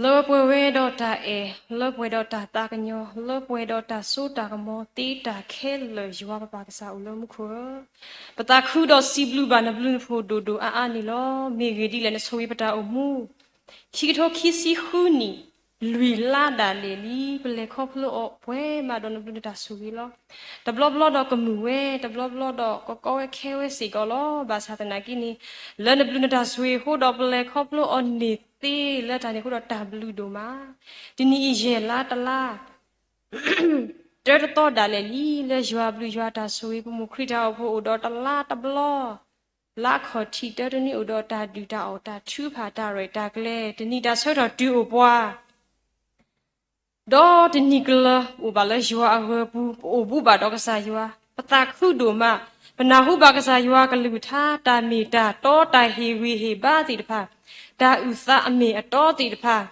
လၢပှဲၤဝဲဒီးတၢ်အဲၣ်, လၢပှဲၤဒီးတၢ်သးကညီၤ, လၢပှဲၤဒီးတၢ်စိတၢ်ကမီၤသ့တၢ်ခဲလၢာ် ယွၤပပၢ်ကစၢ်အိၣ်လၢမူခိၣ်ဧၢ, ပသးခုဒီးစံးဘျုးဘၣ်နဘျုးနဖှိၣ်ဒိၣ်ဒိၣ်အါအါန့ၣ်လီၤ. မ့ၢ်ဂ့ၢ်ဒ်လဲၣ် နဆိၣ်ဂ့ၤပတၢ်အိၣ်မူ ခံကထိခံဆံဃုနံၣ် လွံၢ်လါဒၣ်လဲာ်လံ. ပလဲၤခီဖျိအီၤပှဲၤမးဒီးနဘျုးနတၢ်ဆိၣ်ဂ့ၤလီၤ. တဘျီဘျီဒီးကမုာ်ဝဲ, တဘျီဘျီဒီးကကီဝဲခဲဝဲစ့ၢ်ကီးလီၤ. ဘၣ်ဆၣ်သနာ်က့န့ၣ် လၢနဘျုးနတၢ်ဆိၣ်ဂ့ၤအဃိဒီး ပလဲၤခီဖျိအီၤန့ၢ်သ့လၢတၢ်န့ၣ်အဃိဒီးတၢ်ဘျုးဒိၣ်မး. တနံၤအံၤယဲၢ်လါတလါ တၢတသီဒၣ်လဲာ်လံ လၢယွၤဘျုးယွၤတၢ်ဆိၣ်ဂ့ၤ ပမိၢ်ခရံာ်တၢ်အိၣ်ဖှိၣ်အိၣ်ဒီးတလါတဘျီ လါခီၣ်ထံးတၢတနွံအိၣ်ဒီးတၢ်ဒုၣ်တၢ်အီၣ်တၢ်ထုကဖၣ်တၢ်ရဲၣ်တၢ်ကျဲၤ တနံၤတၢ်ဆၢကတီၢ်တုၤအိၣ်ပှၤ ဒီးတနံၤကလၢၤအိၣ်ဘၣ်လၢယွၤအဂၢၤအပူၤ ပအိၣ်ဘူးဘၣ်ဒီးကစၢ်ယွၤ ပသးခုဒိၣ်မး ပနၢ်ဟူဘၣ်ကစၢ်ယွၤကလုၢ်ကထါ တၢ်မ့ၢ်တၢ်တီတၢ်ဟ့ၣ်ဂံၢ်ဟ့ၣ်ဘါသ့ၣ်တဖၣ် တၢ်အုၣ်သးအမ့ၢ်အတီသ့ၣ်တဖၣ်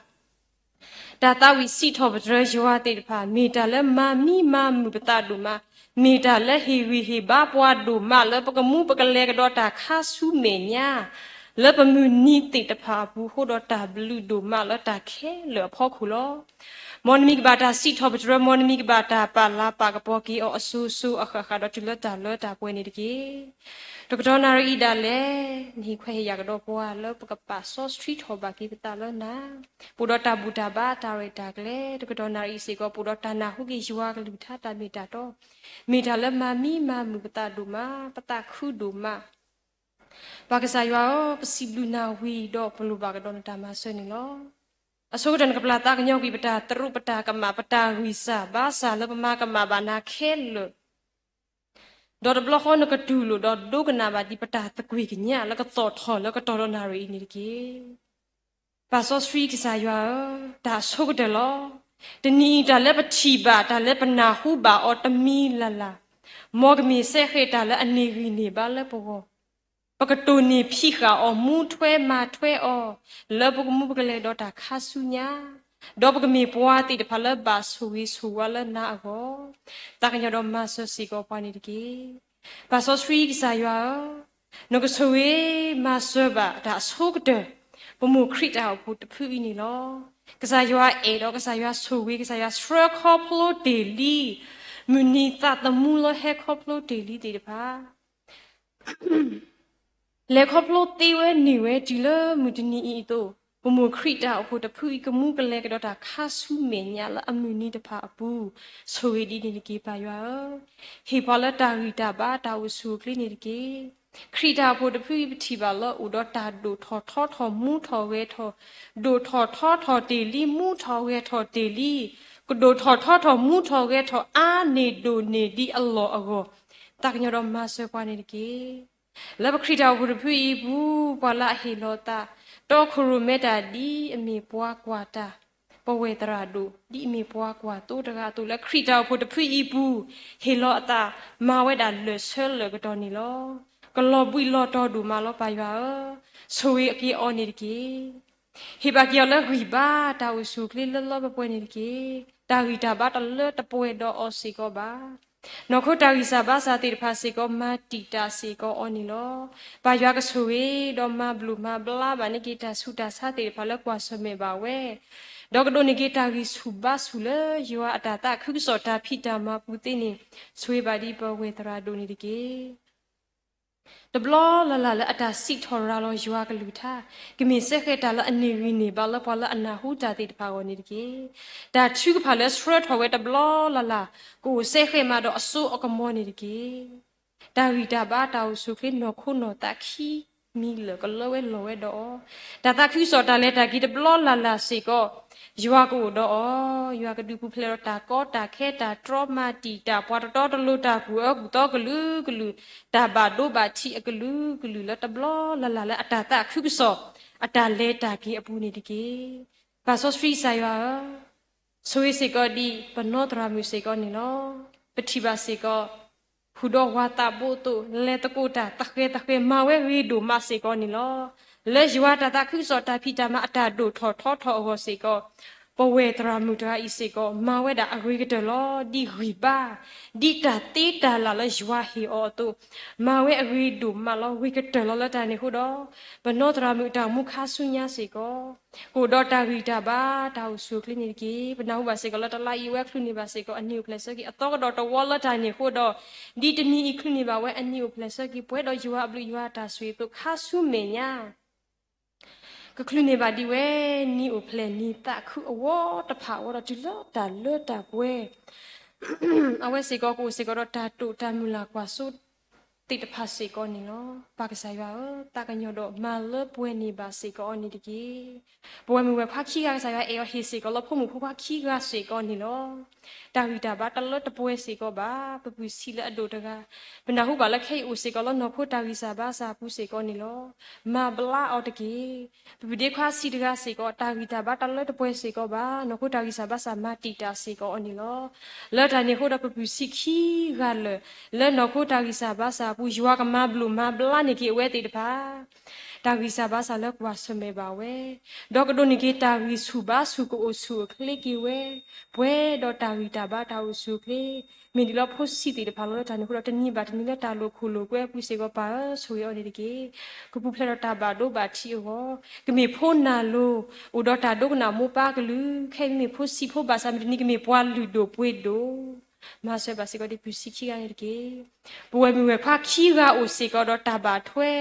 တၢ်သးဝံၣ်စံးထီၣ်ပတြၢၤယွၤသ့ၣ်တဖၣ် မ့ၢ်တၢ်လၢမၤမံမၤမုာ်ပသးဒိၣ်မး, မ့ၢ်တၢ်လၢဟ့ၣ်ဂံၢ်ဟ့ၣ်ဘါပှၤဒိၣ်မး လၢပကမူပကလဲၤကဒီးတၢ်ခါဆူမဲာ်ညါ လၢပမုၢ်နံၤသ့ၣ်တဖၣ်အပူၤ ဃိဒီးတၢ်ဘျုးဒိၣ်မးလၢတၢ်ခဲလၢာ်အဖီခိၣ်လီၤ. မ်နမံၤကဘၣ်တၢ်စံးထီၣ်ပတြၢၤ မ်နမံၤကဘၣ်တၢ်ပာ်လၤပာ်ကပီၤက့ၤအီၤအစိၤစိၤအဃၣ်ဃၣ်ဒီးတုၤလၢတၢ်လၢတၢ်ပှဲၤန့ၣ်တက့ၢ်. တကတီၢ်နၣ်ရံၣ်အံၤဒၣ်လဲာ် နဟ့ၣ်ခွဲးဟ့ၣ်ယာ်ကဒီးပှၤလၢပကပာ်စီဆှံထီၣ်ဘၣ်က့ၤပသးလၢနၤ, ပအိၣ်ဒီးတၢ်ဘူၣ်တၢ်ဘါတၢ်ရဲၣ်တၢ်ကျဲၤ တကတီၢ်နၣ်ရံၣ်အံၤစ့ၢ်ကီး ပအိၣ်ဒီးတၢ်နၢ်ဟူက့ၤယွၤကလုၢ်ကထါတၢ်မ့ၢ်တၢ်တီ, မ့ၢ်တၢ်လၢမၤမံမၤမုာ်ပသးဒိၣ်မး ပသးခုဒိၣ်မး ပၢ်ကစၢ်ယွၤဧၢ, ပစံးဘျုးနၤဝံၤဒီးပလိၣ်ဘၣ်ကဒီးနတၢ်မၤစၢၤန့ၣ်လီၤ. အဆိကတၢၢ်နကပျၢ်သးကညီၤကွံာ်ပတၢ်သရူးပတၢ်ကမၣ်ပတၢ်ဂံၢ်စၢ် ဘၣ်ဆၣ်လၢပမၤကမၣ်ဘၣ်နၤခဲလၢာ် ဒီးတဘျီဃီနကတူၢ်လိာ်ဒီးဒိကနၣ်ဘၣ်ဒ်ပတၢ်သကွ့ၢ်ကညးလၢကသီၣ်ထီၣ်လၢကတီၢ်ဒီးနၣ်ရံၣ်အံၤန့ၣ်တက့ၢ်. ပၢ်စီဆှံကစၢ်ယွၤဧၢ, တၢ်အဆိကတၢၢ်လီၤ. တနံၤအံၤတၢ်လၢပထံၣ်ဘၣ် တၢ်လၢပနၢ်ဟူဘၣ်အီၤတမံၤလၢ်လၢ်, မ်ကမ့ၢ်စဲဃဲးတၢ်လၢအန့ၢ်ဂံၢ်န့ၢ်ဘါလၢပဂီၢ် ပကတိၢ်နီၣ်ဖံးဃာ်အီၤ မူထွဲမၤထွဲအီၤ လၢပကမူပကလဲၤဒီးတၢ်ခါဆူညါ, ဒီးပကမ့ၢ်ပှၤသ့ၣ်တဖၣ်လၢဘၣ်ဆိၣ်ဂ့ၤဆိၣ်ဝါလၢနၤအဂီၢ်, သးကညီၤဒီးမၤစၢၤစ့ၢ်ကီးပှၤန့ၣ်တက့ၢ်. ပၢ်စီဆှံကစၢ်ယွၤဧၢ, နကဆိၣ်ဂ့ၤမၤစၢၤဘၣ်တၢ်အဆိကတၢၢ် ပမိၢ်ခရံာ်တၢ်အိၣ်ဖှိၣ်တဖုအံၤန့ၣ်လီၤ. ကစၢ်ယွၤအဲၣ်ဒီးကစၢ်ယွၤဆိၣ်ဂ့ၤ ကစၢ်ယွၤဆှၢခီဖျိတ့ၢ်လံ မုၢ်နံၤသးသမူလၢဟဲခီဖျိတ့ၢ်လံသ့ၣ်တဖၣ် လဲၤခီဖျိသ့ဝဲန့ၢ်ဝဲတုၤလၢမုၢ်တနံၤအံၤအသိး, ပမိၢ်ခရံာ်တၢ်အိၣ်ဖှိၣ်တဖုအံၤ ကမူကလဲၤကဒီးတၢ်ခါဆူမဲာ်ညါလၢအမုၢ်နံၤတဖၣ်အပူၤ, ဆိၣ်ဂ့ၤဒ်န့ၣ်တက့ၢ် ပၢ်ယွၤဧၢ. ဟ့ၣ်ပှၤလၢတၢ်ဂံၢ်တၢ်ဘါတၢ်အိၣ်ဆူၣ်အိၣ်ချ့န့ၣ်တက့ၢ်. ခရံာ်တၢ်အိၣ်ဖှိၣ်တဖုအံၤ ပထံၣ်ဘၣ်လၢအိၣ်ဒီးတၢ်ဒိၣ်ထီၣ်ထီထီၣ်မူထီၣ်ဂဲၤထီၣ်, ဒိၣ်ထီၣ်ထီထီၣ်တ့ၢ်လံ မူထီၣ်ဂဲၤထီၣ်တ့ၢ်လံ, ကဒိၣ်ထီၣ်ထီထီၣ်မူထီၣ်ဂဲၤထီၣ်အါန့ၢ်ဒိၣ်န့ၢ်ဒ်အလီၢ်အဂီၢ်, သးကညီၤဒီးမၤစၢၤပှၤန့ၣ်တက့ၢ်. လၢပခရံာ်တၢ်အိၣ်ဖှိၣ်တဖုအံၤအပူၤ ပှၤလၢအဟ့ၣ်လီၤအသး တီခိၣ်ရိၣ်မဲတၢ်ဒ်အမ့ၢ်ပှၤကွၢ်တၢ်, ပဝဲၢ်သရၣ်ဒိၣ် ဒ်အမ့ၢ်ပှၤကွၢ်သိတဂၤအသိး လၢခရံာ်တၢ်အိၣ်ဖှိၣ်တဖုအံၤအပူၤ ဟ့ၣ်လီၤအသး မၤဝဲဒၣ်လၢာ်ဆၢလၢာ်ကတီၢ်န့ၣ်လီၤ. ကလီၤဘှံးလီၤတီၤဒိၣ်မးလီၤ ပၢ်ယွၤဧၢ, ဆိၣ်ဂ့ၤက့ၤအီၤန့ၣ်တက့ၢ်. ဟ့ၣ်ဘၣ်က့ၤအီၤလၢဂံၢ်ဘါ တၢ်အိၣ်ဆူၣ်အိၣ်ချ့လၢလၢပှဲၤပှဲၤန့ၣ်တက့ၢ်. တၢ်ဂံၢ်တၢ်ဘါတလၢတပှဲၤဒီးအီၤစ့ၢ်ကီးဘၣ်. နီၢ်ခိတၢ်ဂံၢ်စၢ်ဘါစၢ်သ့ၣ်တဖၣ်စ့ၢ်ကီး မၤတံာ်တာ်စ့ၢ်ကီးအီၤန့ၣ်လီၤ. ပၢ်ယွၤကဆိၣ်ဂ့ၤ ဒီးမၤဘျုးမၤဘျါဘၣ်န့ၢ်က့ၤ တၢ်ဆူးတၢ်ဆါသ့ၣ်တဖၣ်လၢကွၢ်ဆၢၣ်မဲာ်ဘၣ်ဝဲ, ဒီးကဒိးန့ၢ်က့ၤတၢ်ဂံၢ်ဆူၣ်ဘါဆူၣ်လၢယွၤအတၢ်သးခုကစီၣ်တၢ်ဖံးတၢ်မၤပူၤသ့န့ၣ်, ဆိၣ်ဂ့ၤဘၣ်ဒ်ပဝဲၢ်သရၣ်ဒိၣ်န့ၣ်တက့ၢ်. တဘျီလၢ်လၢ်လၢအတၢ်စံးထီၣ်ရၤလီၤယွၤကလုၢ်ကထါ, ကမ့ၢ်စဲဃဲးတၢ်လၢအန့ၢ်ဂံၢ်န့ၢ်ဘါလၢပှၤလၢအနၢ်ဟူတၢ်သ့ၣ်တဖၣ်အဂီၢ်န့ၣ်တက့ၢ်. တၢ်ထုကဖၣ်လၢဆှၢထီၣ်ဝဲတဘျီလၢ်လၢ် ကအိၣ်စဲဃဲးမးဒီးအစိအကမီၤန့ၣ်တက့ၢ်. တၢ်ဂံၢ်တၢ်ဘါတၢ်အိၣ်ဆူၣ်အိၣ်ချ့ နီၢ်ခိနီၢ်သးခံမံၤလၢာ် ကလၢဝဲလီၤဝဲဒီးအီၤ, တၢ်သးခုကစီၣ်တၢ်လဲၤတၢ်က့ၤတဘျီလၢ်လၢ်စ့ၢ်ကီး ယွၤကအိၣ်ဒီးအီၤ, ယွၤကဒုးပူၤဖျဲးဒီးတၢ်ကီတၢ်ခဲ တၢ်တြီမၤတံာ်တာ် ပှၤတတီတလိၤတၢ်ကူၣ်အၢကူၣ်သီကလုာ်ကလုာ်, တၢ်ဘၣ်ဒိဘၣ်ထံးအကလုာ်ကလုာ်လၢတဘျီလၢ်လၢ်လၢအတၢ်သးခုကစီၣ် အတၢ်လဲၤတၢ်က့ၤအပူၤန့ၣ်တက့ၢ်. ပၢ်စီဆှံကစၢ်ယွၤဧၢ, ဆိၣ်ဂ့ၤစ့ၢ်ကီးဒ်ပနီၢ်သရၣ်မုၣ်စ့ၢ်ကီးန့ၣ်လီၤ. ပထံၣ်ဘၣ်စ့ၢ်ကီး ဟူးဒီးဝၤသးဘိအသိး လဲၤသကိးတၢ်သဃဲၤသဃဲၤ မၤဝဲဂ့ၤဒိၣ်မးစ့ၢ်ကီးန့ၣ်လီၤ. လၢယွၤတၢ်သးခုကစီၣ်တၢ်ဖံးတၢ်မၤအတၢ်ဒိၣ်ထီၣ်ထီထီၣ်အဂီၢ်စ့ၢ်ကီး, ပဝဲၢ်သရၣ်မုၣ်တဂၤအံၤစ့ၢ်ကီး မၤဝဲဒၣ်အဂ့ၤကတၢၢ်လီၤ. ဒ်ဂံၢ်ဘါ, ဒ်တၢ်သ့တၢ်လၢ်လၢယွၤဟ့ၣ်အီၤအသိး, မၤဝဲအဂ့ၤဒိၣ်မးလီၤ. ဂ့ၤကတၢၢ်လီၤလၢတၢ်န့ၣ်အဃိဒီး, ပနီၢ်သရၣ်မုၣ်တၢ်အိၣ်မူခါဆူညါစ့ၢ်ကီး ကအိၣ်ဒီးတၢ်ဂံၢ်တၢ်ဘါတၢ်အိၣ်ဆူၣ်အိၣ်ချ့န့ၣ်တက့ၢ်. ပနၢ်ဟူဘၣ်စ့ၢ်ကီးလၢတလါအံၤအဝဲချုးန့ၢ်ဘၣ်စ့ၢ်ကီး အနံၣ်အိၣ်ဖျဲၣ်ဆၢက့ၤ အသီကဒီးတဝီလၢတၢ်န့ၣ်အဃိဒီး, ဒ်တနံၤအံၤချုးန့ၢ်ဘၣ်ဝဲအနံၣ်အိၣ်ဖျဲၣ်ဆၢက့ၤ ပှဲၤဒီးယွၤအဘျုးယွၤတၢ်ဆိၣ်ဂ့ၤအသိး ခါဆူမဲာ်ညါ ကချုးန့ၢ်ဘၣ်ဒံးဝဲ နံၣ်အိၣ်ဖျဲၣ်နံၣ်သးခုအဝီတဖၣ်အဝဲဒီးတုၤလၢတၢ်လၢတၢ်ပှဲၤ အဝဲစ့ၢ်ကီးကအိၣ်စ့ၢ်ကီးဒီးတၢ်တိာ်တၢ်မုၢ်လၢ်ကွၢ်စိသ့ၣ်တဖၣ်စ့ၢ်ကီးန့ၣ်လီၤ. ပၢ်ကစၢ်ယွၤဧၢ, သးကညီၤဒီးမၤလၢပှဲၤန့ၢ်ဘၣ်စ့ၢ်ကီးအီၤန့ၣ်တက့ၢ်. ပဝဲမုၢ်ဝဲၢ်ခွါခံဂၤ ကစၢ်ယွၤအဲၣ်အီၤဟ့ၣ်စ့ၢ်ကီးလၢဖိမုၣ်ဖိခွါခံဂၤစ့ၢ်ကီးန့ၣ်လီၤ. တၢ်ဂံၢ်တၢ်ဘါတလၢတပှဲၤစ့ၢ်ကီးဘၣ်. ပပုၢ်ဆံးလၢအဒိၣ်တဂၤ, ပနၢ်ဟူဘၣ်လၢခဲအံၤအိၣ်စ့ၢ်ကီးလၢနီၢ်ခိတၢ်ဂံၢ်စၢ်ဘါစၢ်အပူၤစ့ၢ်ကီးန့ၣ်လီၤ. မၤဘျါအီၤတက့ၢ်. ပပုၢ်ဒ့ခွါဆံးတဂၤစ့ၢ်ကီး တၢ်ဂံၢ်တၢ်ဘါတလၢတပှဲၤစ့ၢ်ကီးဘၣ်. နီၢ်ခိတၢ်ဂံၢ်စၢ်ဘါစၢ်မၤတံာ်တာ်စ့ၢ်ကီးအီၤန့ၣ်လီၤ. လၢတၢ်န့ၣ်အဃိဒီးပပုၢ်ဆံးခံဂၤလၢာ် လၢနီၢ်ခိတၢ်ဂံၢ်စၢ်ဘါစၢ်အပူၤ ယွၤကမၤဘျိးမၤဘျါန့ၢ်က့ၤအဝဲသ့ၣ်တဖၣ် တၢ်ဂံၢ်စၢ်ဘါစၢ်လၢကွၢ်ဆၢၣ်မဲာ်ဘၣ်ဝဲ, ဒီးကဒိးန့ၢ်က့ၤတၢ်ဂံၢ်ဆူၣ်ဘါဆူၣ်ကအိၣ်ဆူၣ်အိၣ်ချ့က့ၤဝဲ, ပှဲၤဒီးတၢ်ဂံၢ်တၢ်ဘါတၢ်အိၣ်ဆူၣ်အိၣ်ချ့, မ့ၢ်ဒ်လၢဖိဆံးသ့ၣ်တဖၣ်လီၤ. လၢတၢ်န့ၣ်အဃိဒီးတနံၤဘၣ်တနံၤလၢတၢ်လိာ်ခိၣ်လိာ်ကွဲအပူၤစ့ၢ်ကီး ပၢ်ဧၢ ဆိၣ်ဂ့ၤအီၤန့ၣ်တက့ၢ်. ကပူၤဖျဲးဒီးတၢ်ဘၣ်ဒိဘၣ်ထံးအဂီၢ်, ကမ့ၢ်ဖိနၢ်လိၤ, အိၣ်ဒီးတၢ်ဒိကနၣ်မိၢ်ပၢ်ကလုာ်, ခဲအံၤမ့ၢ်ဖိဆံးဖိဘၣ်ဆၣ် မ့ၢ်တနံၤကမ့ၢ်ပှၤလုၢ်ဒိၣ်ပှ့ၤဒိၣ် မၤစၢၤဘၣ်စ့ၢ်ကီးဒ်ပပုၢ်ဆံးခံဂၤန့ၣ်တက့ၢ်. ပဝဲမုၢ်ဝဲၢ်ခွါခံဂၤအိၣ်စ့ၢ်ကီးဒီးတၢ်ဘၣ်ထွဲ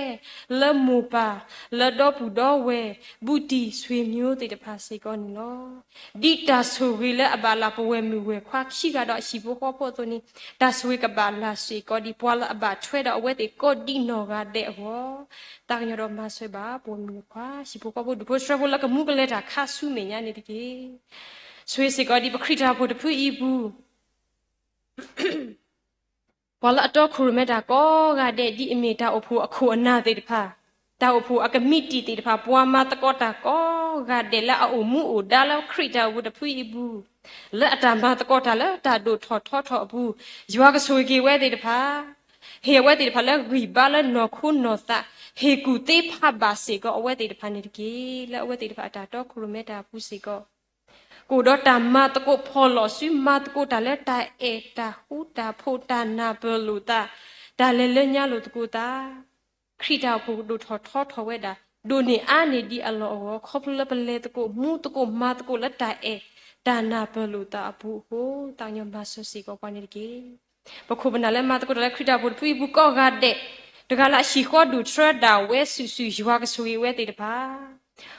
လၢမိၢ်ပၢ်, လၢဒီပုၢ်ဒီဝဲၢ်, ဘူးတံၢ်ဆွေမျိုးသ့ၣ်တဖၣ်စ့ၢ်ကီးန့ၣ်လီၤ. ဒ်တၢ်ဆိၣ်ဂ့ၤလၢအဘၣ်လၢ်ပဝဲမုၢ်ဝဲၢ်ခွါခံဂၤဒီးအဟံၣ်ဖိဃီဖိအသိးန့ၣ်, တၢ်ဆိၣ်ဂ့ၤကဘၣ်လၢ်စ့ၢ်ကီးဒ်ပှၤလၢအဘၣ်ထွဲဒီးအဝဲသ့ၣ်ကိးဒံနီၢ်ဂၤဒဲးအဂီၢ်, သးကညီၤဒီးမၤစၢၤဘၣ် ပဝဲမုၢ်ဝဲၢ်ခွါ ဟံၣ်ဖိဃီဖိ ဒူၣ်ဖိထၢဖိလၢကမူကလဲၤတၢ်ခါဆူမဲာ်ညါန့ၣ်တက့ၢ်. ဆိၣ်ဂ့ၤစ့ၢ်ကီးဒ်ပခရံာ်တၢ်အိၣ်ဖှိၣ်တဖုအံၤအပူၤ ပှၤလၢအတီခိၣ်ရိၣ်မဲတၢ်ကိးဂၤဒဲး ဒ်အမ့ၢ်တၢ်အိၣ်ဖှိၣ်အခိၣ်အနၢ်သ့ၣ်တဖၣ်, တၢ်အိၣ်ဖှိၣ်အကမံးတံာ်သ့ၣ်တဖၣ်, ပှၤမၤသကိးတၢ်ကိးဂၤဒဲးလၢအအိၣ်မူအိၣ်ဒါလၢခရံာ်တၢ်အိၣ်ဖှိၣ်တဖုအံၤအပူၤ, လၢအတၢ်မၤသကိးတၢ်လၢတၢ်ဒိၣ်ထီၣ်ထီထီၣ်အပူၤ, ယွၤကဆိၣ်ဂ့ၤက့ၤဝဲသ့ၣ်တဖၣ်, ဟ့ၣ်အဝဲသ့ၣ်တဖၣ်လၢဂံၢ်ဘါလၢနီၢ်ခိနီၢ်သး, ဟ့ၣ်ကူၣ်သ့ဖးဘၣ်စ့ၢ်ကီးအဝဲသ့ၣ်တဖၣ်န့ၣ်တက့ၢ်. လၢအဝဲသ့ၣ်တဖၣ်အတၢ်တီခိၣ်ရိၣ်မဲတၢ်အပူၤစ့ၢ်ကီး ကအိၣ်ဒီးတၢ်မၤသကိးဖီၣ်လီၤစု မၤသကိးတၢ်လၢတၢ်အဲၣ်တၢ်ဃူတၢ်ဖိး တၢ်နၢ်ပၢၢ်လိာ်သး, တၢ်လဲၤလၢညါလိာ်သကိးသး, ခရံာ်တၢ်အိၣ်ဖှိၣ်ကဒိၣ်ထီၣ်ထီထီၣ်ဝဲဒၣ် ဒိၣ်န့ၢ်အါန့ၢ်ဒံးအလီၢ်အဂီၢ် ခီဖျိလၢပလဲၤသကိးမူသကိးမၤသကိးလၢတၢ်အဲၣ်တၢ်နၢ်ပၢၢ်လိာ်သးအပူၤအဃိ, သးကညီၤမၤစၢၤစ့ၢ်ကီးပှၤန့ၣ်တက့ၢ်. ပခိၣ်ပနၢ်လၢမၤသကိးတၢ်လၢခရံာ်တၢ်အိၣ်ဖှိၣ်တဖုအံၤပူၤကိးဂၤဒဲး, တဂၤလၢအဟံၣ်ဃီဒိၣ်ထီၣ်ဒၣ်ဝဲစုာ်စုာ် ယွၤကဆိၣ်ဂ့ၤဝဲသ့ၣ်တဖၣ်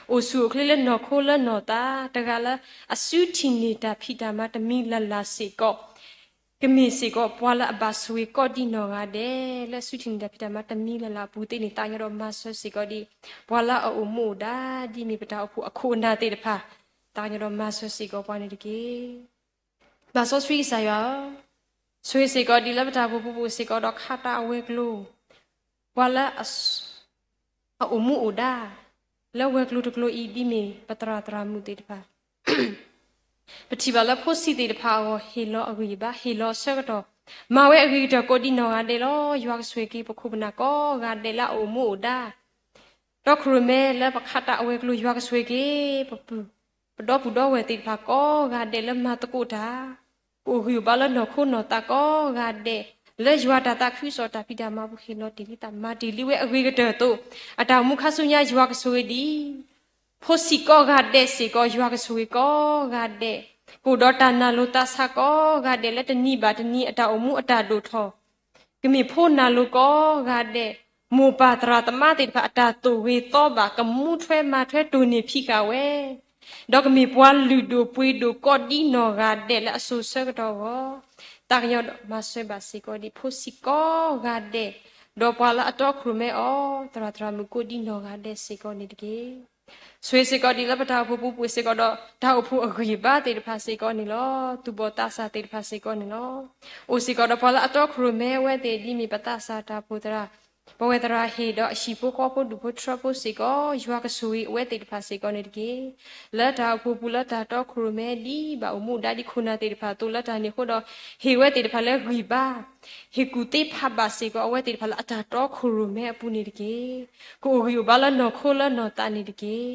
အိၣ်ဆူၣ်အိၣ်ချ့လၢနီၢ်ခိလၢနီၢ်သး, တဂၤလၢအစုထံၣ်န့ၢ်တၢ်ဖံးတၢ်မၤတမံၤလၢ်လၢ်စ့ၢ်ကီး, ကမ့ၢ်စ့ၢ်ကီးပှၤလၢအဘၣ်ဆိၣ်ဂ့ၤကိးဒံနီၢ်ဂၤဒဲး, လၢအစုထံၣ်န့ၢ်တၢ်ဖံးတၢ်မၤတမံၤလၢ်လၢ်အပူၤသ့ၣ်န့ၣ် သးကညီၤဒီးမၤစၢၤစ့ၢ်ကီးဒ် ပှၤလၢအအိၣ်မူအိၣ်ဒါဒ်မ့ၢ်ပတၢ်အိၣ်ဖှိၣ်အခိၣ်အနၢ်သ့ၣ်တဖၣ်, သးကညီၤဒီးမၤစၢၤစ့ၢ်ကီးပှၤန့ၣ်တက့ၢ်. ဘၣ်စီဆှံကစၢ်ယွၤဧၢ, ဆိၣ်ဂ့ၤစ့ၢ်ကီးဒ်လၢပတၢ်အိၣ်ဖှိၣ်ပူၤပအိၣ်စ့ၢ်ကီးဒီးခးတၢ်အဝဲၤကျိၤ, ပှၤလၢအ အအိၣ်မူအိၣ်ဒါ လၢဝဲၤကျိၤတကျိၤအံၤ ဒ်မ့ၢ်ပသရၣ်သရၣ်မုၣ်သ့ၣ်တဖၣ် ပထံၣ်ဘၣ်လၢဖိဆံးသ့ၣ်တဖၣ်အဂီၢ် ဟ့ၣ်လီၤအဂံၢ်အဘါ ဟ့ၣ်လီၤအဆၢကတီၢ်, မၤဝဲအဂ့ၤကတၢၢ်ကိးဒံနီၢ်ဂၤဒဲးလီၤ. ယွၤကဆိၣ်ဂ့ၤက့ၤပခိၣ်ပနၢ်ကိးဂၤဒဲးလၢအအိၣ်မူအိၣ်ဒါ တီခိၣ်ရိၣ်မဲလၢပခးတၢ်အဝဲၤကျိၤ ယွၤကဆိၣ်ဂ့ၤက့ၤ ပပုၢ် ပဒီပုၢ်ဒီဝဲၢ်သ့ၣ်တဖၣ်ကိးဂၤဒဲးလၢမၤသကိးတၢ်, ကအိၣ်ဂံၢ်အိၣ်ဘါလၢနီၢ်ခိနီၢ်သးကိးဂၤဒဲး, လၢယွၤတၢ်သးခုကစီၣ်တၢ်ဖံးတၢ်မၤပူၤဟ့ၣ်လီၤတ့ၢ်လံသး မၤတ့ၢ်လံဝဲအဂ့ၤကတၢၢ်အသိး, အတၢ်အိၣ်မူခါဆူညါယွၤကဆိၣ်ဂ့ၤဒံး ဖိဆံးကိးဂၤဒဲးစ့ၢ်ကီး ယွၤကဆိၣ်ဂ့ၤကိးဂၤဒဲး, ကအိၣ်ဒီးတၢ်နာ်လိာ်သးဆးကိးဂၤဒဲး လၢတနံၤဘၣ်တနံၤအတၢ်အိၣ်မူအတၢ်ဒိၣ်ထီၣ် ကမ့ၢ်ဖိနၢ်လိၤကိးဂၤဒဲး, မိၢ်ပၢ်သရၣ်သမါသ့ၣ်တဖၣ်အတၢ်သိၣ်ဂ့ၤသီဘၣ် ကမူထွဲမၤထွဲတိၢ်န့ၢ်ဖံးဃာ်ဝဲ, ဒီးကမ့ၢ်ပှၤလုၢ်ဒိၣ်ပှ့ၤဒိၣ်ကိးဒံနီၢ်ဂၤဒဲးလၢအစိၤဆၢကတီၢ်အဂီၢ်, သးကညီၤဒီးမၤစၢၤဘၣ်စ့ၢ်ကီးဒ်ဖိဆံးကိးဂၤဒဲး, ဒီးပှၤလၢအတီခိၣ်ရိၣ်မဲအီၤ သရၣ်သရၣ်မုၣ်ကိးဒံနီၢ်ဂၤဒဲးစ့ၢ်ကီးန့ၣ်တက့ၢ်. ဆိၣ်ဂ့ၤစ့ၢ်ကီးဒ်လၢပတၢ်အိၣ်ဖှိၣ်ပူၤပအိၣ်စ့ၢ်ကီးဒီး တၢ်အိၣ်ဖှိၣ်အဂံၢ်အဘါသ့ၣ်တဖၣ်စ့ၢ်ကီးန့ၣ်လီၤ. သူၣ်ဘီၣ်သးစၢ်သ့ၣ်တဖၣ်စ့ၢ်ကီးန့ၣ်လီၤ. အိၣ်စ့ၢ်ကီးဒီးပှၤလၢအတီခိၣ်ရိၣ်မဲဝဲသ့ၣ် ဒ်မ့ၢ်ပသးစၢ်တၢ်အိၣ်ဖှိၣ်သရၣ် ပဝဲသရၣ်ဟ့ၣ်ဒီးအဟံၣ်ဖိဃီဖိဒူၣ်ဖိထြၢဖိစ့ၢ်ကီး ယွၤကဆိၣ်ဂ့ၤအဝဲသ့ၣ်တဖၣ်စ့ၢ်ကီးန့ၣ်တက့ၢ်. လၢတၢ်အိၣ်ဖှိၣ်ပူၤလၢတၢ်တီခိၣ်ရိၣ်မဲဒ်ဘၣ်အိၣ်မူဒါဒ်ခိၣ်နၢ်သ့ၣ်တဖၣ်အသိး လၢတၢ်န့ၣ်အဃိဒီး ဟ့ၣ်ဝဲသ့ၣ်တဖၣ်လၢဂံၢ်ဘါ, ဟ့ၣ်ကူၣ်သ့ဖးဘၣ်စ့ၢ်ကီးအဝဲသ့ၣ်တဖၣ်လၢအတၢ်တီခိၣ်ရိၣ်မဲအပူၤန့ၣ်တက့ၢ်. ကအိၣ်ဂံၢ်အိၣ်ဘါလၢနီၢ်ခိလၢနီၢ်သးန့ၣ်တက့ၢ်.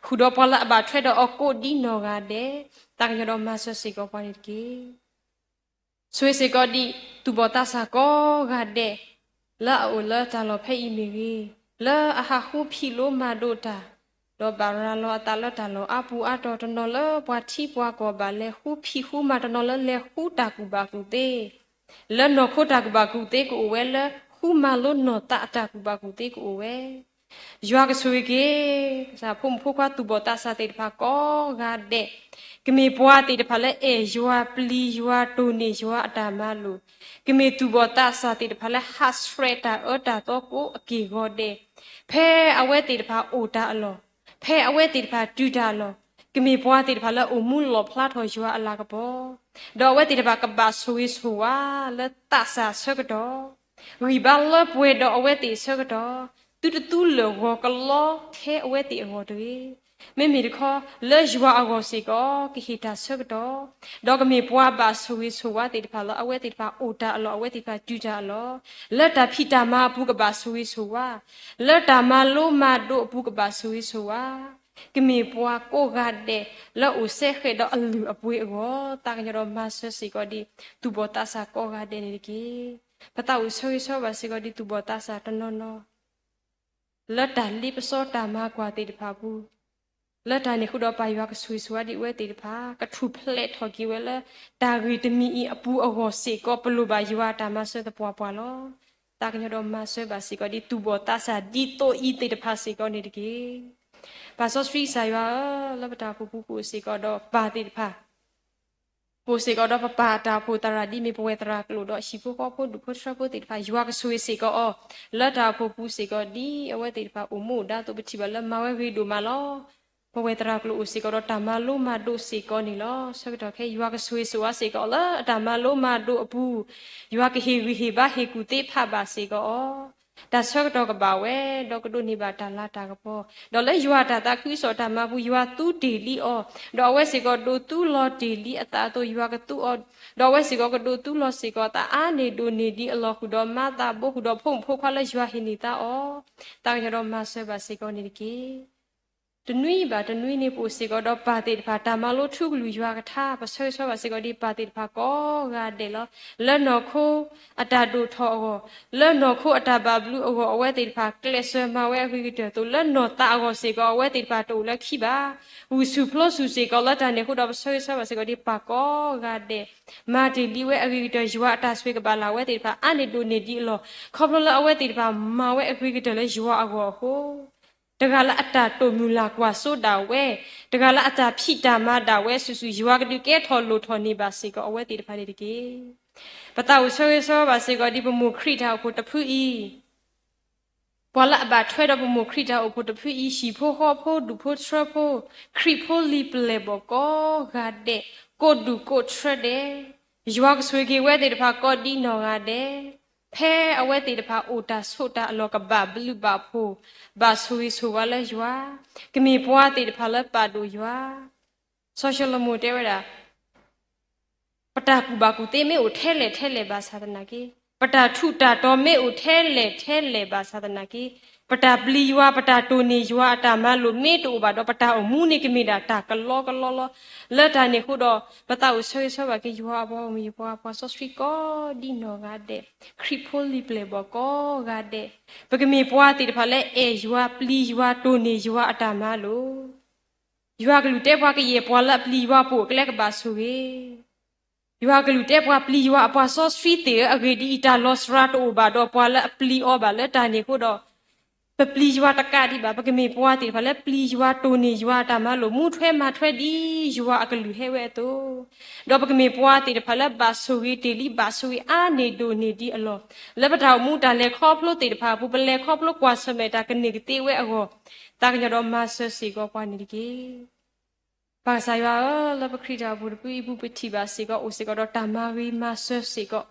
ဃုာ်ဒီးပှၤလၢအဘၣ်ထွဲဒီးအီၤကိးဒ်နီၢ်ဂၤဒဲး, သးကညီၤဒီးမၤစၢၤစ့ၢ်ကီးပှၤန့ၣ်တက့ၢ်. ဆိၣ်ဂ့ၤစ့ၢ်ကီးဒ် သူၣ်ဘီၣ်သးစၢ်ကိးဂၤဒဲး လၢအအိၣ်လၢတၢ်လီၢ်ဖဲအံၤမ့ၢ်ဂ့ၤ, လၢအဟးဃုဖံးလိမၤဒိးတၢ်, ဒီးဘၣ်ရၤလီၤအသးလၢတၢ်လီၢ်အါပူၤအါတီၤ တနီၤလၢပှၤထံပှၤကီၢ်ဘၣ်လဲၤဃုဖံးဃုမၤ, တနီၤလၢလဲၤဃုတၢ်ကူၣ်ဘၣ်ကူၣ်သ့, လၢနီၢ်ခိတၢ်ကူၣ်ဘၣ်ကူၣ်သ့ကအိၣ်ဝဲ, လၢဃုမၤလိနီၢ်သးအတၢ်ကူၣ်ဘၣ်ကူၣ်သ့ကအိၣ်ဝဲ. ယွၤကဆိၣ်ဂ့ၤက့ၤ ဖိမုၣ်ဖိခွါသူၣ်ဘီၣ်သးစၢ်သ့ၣ်တဖၣ်ကိးဂၤဒဲး, ကမ့ၢ်ပှၤသ့ၣ်တဖၣ်လၢအဲၣ်ယွၤ, ပျံၤယွၤ, တိၢ်န့ၢ်ယွၤအတၢ်မၤလိာ်, ကမ့ၢ်သူၣ်ဘီၣ်သးစၢ်သ့ၣ်တဖၣ်လၢဟးဆှဲးတၢ်အၢတၢ်သီကိးအက့ၢ်ဂီၤဒဲး, ဖဲအဝဲသ့ၣ်တဖၣ်အိၣ်တၢ်အလီၢ်, ဖဲအဝဲသ့ၣ်တဖၣ်တုၤတၢ်အလီၢ်, ကမ့ၢ်ပှၤသ့ၣ်တဖၣ်လၢအိၣ်မူလီၣ်ဖျါထီၣ်ယွၤအလၤကပီၤ, ဒီးအဝဲသ့ၣ်တဖၣ်ကဘၣ်ဆိၣ်ဂ့ၤဆိၣ်ဝါလၢသးစၢ်ဆၢကတီၢ် ဂံၢ်ဘါလၢပှဲၤဒီးအဝဲသ့ၣ်အဆၢကတီၢ်, သုတသူလၢာ်ဂီၤကလီထဲအဝဲသ့ၣ်အဂီၢ်တဂ့ၤ. မ့မ့ၢ်တခီ, လၢယွၤအဂီၢ်စ့ၢ်ကီး ကဟ့ၣ်တၢ်ဆၢကတီၢ်, ဒီးကမ့ၢ်ပှၤဘၣ်ဆိၣ်ဂ့ၤဆိၣ်ဝါသ့ၣ်တဖၣ်လၢအဝဲသ့ၣ်တဖၣ်အိၣ်တၢ်အလီၢ်, အဝဲသ့ၣ်တဖၣ်တုၤတၢ်အလီၢ်, လၢတၢ်ဖံးတၢ်မၤအပူၤကဘၣ်ဆိၣ်ဂ့ၤဆိၣ်ဝါ, လၢတၢ်မၤလိမၤဒိးအပူၤကဘၣ်ဆိၣ်ဂ့ၤဆိၣ်ဝါ, ကမ့ၢ်ပှၤကိးဂၤဒဲးလၢအိၣ်စဲဃဲးဒီးအလုၢ်အပှ့ၤအဂီၢ်, သးကညီၤဒီးမၤစၢၤစ့ၢ်ကီးဒ် သူၣ်ဘီၣ်သးစၢ်ကိးဂၤဒဲးန့ၣ်တက့ၢ်. ပသးအိၣ်ဆၢဂ့ၤဆၢဝါဘၣ်စ့ၢ်ကီးဒ်သူၣ်ဘီၣ်သးစၢ်တနီၤနီၤ လၢတၢ်လ့ပစီတၢ်မၤကွၢ်သ့ၣ်တဖၣ်အပူၤ, လၢတၢ်န့ၣ်အဃိဒီးပၢ်ယွၤကဆိၣ်ဂ့ၤဆိၣ်ဝါဒ်အဝဲသ့ၣ်တဖၣ် ကထူၣ်ဖျဲးထီၣ်က့ၤဝဲလၢ တၢ်ဂ့ၢ်တမံၤအံၤအပူၤအဂီၢ်စ့ၢ်ကီး ပလိၣ်ဘၣ်ယွၤအတၢ်မၤစၢၤသပှၢ်ပှၢ်လီၤ. သးကညီၤဒီးမၤစၢၤဘၣ်စ့ၢ်ကီးဒ်သူၣ်ဘီၣ်သးစၢ်ဒ်သိးအံၤသ့ၣ်တဖၣ်စ့ၢ်ကီးန့ၣ်တက့ၢ်. ပၢ်စီဆှံကစၢ်ယွၤဧၢ, လၢပတၢ်အိၣ်ဖှိၣ်ပူၤပအိၣ်စ့ၢ်ကီးဒီးပၢ်သ့ၣ်တဖၣ် ပအိၣ်စ့ၢ်ကီးဒီးပပၢ်အတၢ်အိၣ်ဖှိၣ်သရၣ်ဒ်မ့ၢ်ပဝဲသရၣ်ကျိာ်ဒီးဟံၣ်ဖိဃီဖိဒူၣ်ဖိထြၢဖိသ့ၣ်တဖၣ် ယွၤကဆိၣ်ဂ့ၤစ့ၢ်ကီးအီၤ, လၢတၢ်အိၣ်ဖှိၣ်ပူၤစ့ၢ်ကီးဒ်အဝဲသ့ၣ်တဖၣ်အိၣ်မူအိၣ်ဒါအသိး ပထံၣ်ဘၣ်လၢမၤဝဲဂ့ၤဒိၣ်မးလီၤ. ပဝဲသရၣ်ကျိာ်အိၣ်စ့ၢ်ကီးဒီးတၢ်မၤလိမၤဒိးစ့ၢ်ကီးန့ၣ်လီၤ. ဆၢကတီၢ်ခဲအံၤ ယွၤကဆိၣ်ဂ့ၤဆိၣ်ဝါစ့ၢ်ကီးအီၤလၢအတၢ်မၤလိမၤဒိးအပူၤ, ယွၤကဟ့ၣ်ဂံၢ်ဟ့ၣ်ဘါဟ့ၣ်ကူၣ်သ့ဖးဘၣ်စ့ၢ်ကီးအီၤ, တၢ်ဆၢကတီၢ်ကဘၣ်ဝဲ, ဒီးကဒိးန့ၢ်ဘၣ်တၢ်လၤတၢ်ကပီၤ, ဒီးလၢယွၤအတၢ်သးခုကစီၣ်တၢ်မၤပူၤ ယွၤသူတ့ၢ်လံအီၤ, ဒီးအဝဲစ့ၢ်ကီးဒိးသူလီၤတ့ၢ်လံအသးအသိး ယွၤကသူအီၤ, ဒီးအဝဲစ့ၢ်ကီးကဒိးသူလီၤစ့ၢ်ကီးအသးအါန့ၢ်ဒိၣ်န့ၢ်ဒံးအလီၢ်ဃုာ်ဒီးမၤသးဘိဃုာ်ဒီးဖိမုၣ်ဖိခွါလၢယွၤဟ့ၣ်န့ၢ်သါအီၤ, သးကညီၤဒီးမၤစၢၤဘၣ်စ့ၢ်ကီးန့ၣ်တက့ၢ်. တနွံဘၣ်တနွံန့ၣ် ပအိၣ်စ့ၢ်ကီးဒီးပၢ်သ့ၣ်တဖၣ် တၢ်မၤလိထူကလုၢ်ယွၤကထါ ပဆၢဂ့ၤဆၢဝါဘၣ်စ့ၢ်ကီးဒ်ပၢ်သ့ၣ်တဖၣ်ကိးဂၤဒဲးလီၤ. လၢနီၢ်ခိအတၢ်ဒိၣ်ထီၣ်အဂီၢ်, လၢနီၢ်ခိအတၢ်ဘၣ်ဘျုးအဂီၢ် အဝဲသ့ၣ်တဖၣ်ကျဲးစၢးမၤဝဲအဂ့ၤကတၢၢ်အသိး လၢနီၢ်သးအဂီၢ်စ့ၢ်ကီး အဝဲသ့ၣ်တဖၣ်တအိၣ်လၢခံဘၣ်. ဂုာ်ဆူၣ်ပျိဆူၣ်စ့ၢ်ကီးလၢတၢ်န့ၣ်အဃိဒီး ပဆၢဂ့ၤဆၢဝါဘၣ်စ့ၢ်ကီးဒ်ပၢ်ကိးဂၤဒဲး မၤတ့ၢ်လံဝဲအဂ့ၤကတၢၢ် ယွၤအတၢ်ဆိၣ်ဂ့ၤကဘၣ်လၢအဝဲသ့ၣ်တဖၣ်အါန့ၢ်ဒိၣ်န့ၢ်ဒံးအလီၢ်, ခီဖျိလၢအဝဲသ့ၣ်တဖၣ်မၤဝဲအဂ့ၤကတၢၢ်လၢယွၤအဂီၢ်အဃိ တဂၤလၢအတၢ်တိာ်မုၢ်လၢ်ကွၢ်စိဒၣ်ဝဲ, တဂၤလၢအတၢ်ဖံးတၢ်မၤဒၣ်ဝဲစုာ်စုာ် ယွၤကဒုးကဲထီၣ်လိၣ်ထီၣ်န့ၢ်ဘၣ်စ့ၢ်ကီးအဝဲသ့ၣ်တဖၣ်န့ၣ်တက့ၢ်. ပသးအိၣ်ဆၢဂ့ၤဆၢဝါဘၣ်စ့ၢ်ကီးဒ်ပမိၢ်ခရံာ်တၢ်အိၣ်ဖှိၣ်တဖုအံၤ, ပှၤလၢအဘၣ်ထွဲဒီးပမိၢ်ခရံာ်တၢ်အိၣ်ဖှိၣ်တဖုအံၤ ဟံၣ်ဖိဃီဖိဒူၣ်ဖိထြၢဖိ ခရံာ်ဖိလံၤပျဲၢ်ဘီၣ်ကိးဂၤဒဲး ကိးဒူၣ်ကိးထြၢဒဲး ယွၤကဆိၣ်ဂ့ၤက့ၤဝဲသ့ၣ်တဖၣ်ကိးဒ်နီၢ်ဂၤဒဲး, ဖဲအဝဲသ့ၣ်တဖၣ်အိၣ်တၢ်ဆိးတၢ်အလီၢ် ကဘၣ်ဘျုးဘၣ်ဖှိၣ် ဘၣ်ဆိၣ်ဂ့ၤဆိၣ်ဝါလၢယွၤ, ကမ့ၢ်ပှၤသ့ၣ်တဖၣ်လၢပာ်ဒိၣ်ယွၤ. စီၤၡလိၤမိၣ်တဲဝဲဒၣ် ပတၢ်ကူၣ်ဘၣ်ကူၣ်သ့မ့ၢ်အိၣ်ထဲလဲၣ်ထဲလဲၣ်ဘၣ်ဆၣ်သနာ်က့, ပတၢ်ထူးတၢ်တီၤမ့ၢ်အိၣ်ထဲလဲၣ်ထဲလဲၣ်ဘၣ်ဆၣ်သနာ်က့, ပတၢ်ပျံၤယွၤ ပတၢ်တိၢ်န့ၢ်ယွၤအတၢ်မၤလိာ်မ့ၢ်တအိၣ်ဘၣ်ဒီး ပတၢ်အိၣ်မူန့ၣ်ကမ့ၢ်ဒၣ်တၢ်ကလီကလီလီၤ. လၢတၢ်န့ၣ်အဃိဒီး ပသးအိၣ်ဆၢဂ့ၤဆၢဝါဘၣ်စ့ၢ်ကီးဒ်ယွၤအပှၤဂီၢ်မုၢ်ယပှၤပှၤစီဆှံကိးဒ်နီၢ်ဂၤဒဲး, ခရံာ်ဖိလံၤပျဲၢ်ဘီၣ်ကိးဂၤဒဲး, ပကမ့ၢ်ပှၤသ့ၣ်တဖၣ်လၢအဲၣ်ယွၤ ပျံၤယွၤ တိၢ်န့ၢ်ယွၤအတၢ်မၤလိာ် ယွၤကလုၢ်တဲပှၤကယဲၢ်ပှၤလၢအပျံၤယွၤပိာ်အကျဲကဘၣ်ဆိၣ်ဂ့ၤ, ယွၤကလုၢ်တဲပှၤပျံၤယွၤအပှၤစီဆှံသ့ၣ်ဧၢ, အဂ့ၢ်ဒ်အံၤတၢ်လီၤစှၤတအိၣ်ဘၣ်ဒီးပှၤလၢအပျံၤအီၤဘၣ်. လၢတၢ်န့ၣ်အဃိဒီး ပပျံၤယွၤတကးဒံးဘၣ်, ပကမ့ၢ်ပှၤသ့ၣ်တဖၣ်လၢပျံၤယွၤ တိၢ်န့ၢ်ယွၤအတၢ်မၤလိာ် မူထွဲမၤထွဲဒ်ယွၤအကလုၢ်ဟဲဝဲအသိး, ဒီးပကမ့ၢ်ပှၤသ့ၣ်တဖၣ်လၢဘၣ်ဆိၣ်ဂ့ၤတ့ၢ်လံ ဘၣ်ဆိၣ်ဂ့ၤအါန့ၢ်ဒိၣ်န့ၢ်ဒံးအလီၢ်, လၢပတၢ်အိၣ်မူတၢ်လဲၤခီဖျိသ့ၣ်တဖၣ်အပူၤ ပလဲၤခီဖျိကွၢ်ဆၢၣ်မဲာ်တၢ်ကန့ၢ်ကသ့ဝဲအဂီၢ်, သးကညီၤဒီးမၤစၢၤစ့ၢ်ကီးပှၤန့ၣ်တက့ၢ်. ပၢ်ကစၢ်ယွၤဧၢ, လၢပခရံာ်တၢ်အိၣ်ဖှိၣ်တဖုအံၤပူၤ ပထံၣ်ဘၣ်စ့ၢ်ကီး အိၣ်စ့ၢ်ကီးဒီးတၢ်မၤဂ့ၤမၤစၢၤစ့ၢ်ကီး,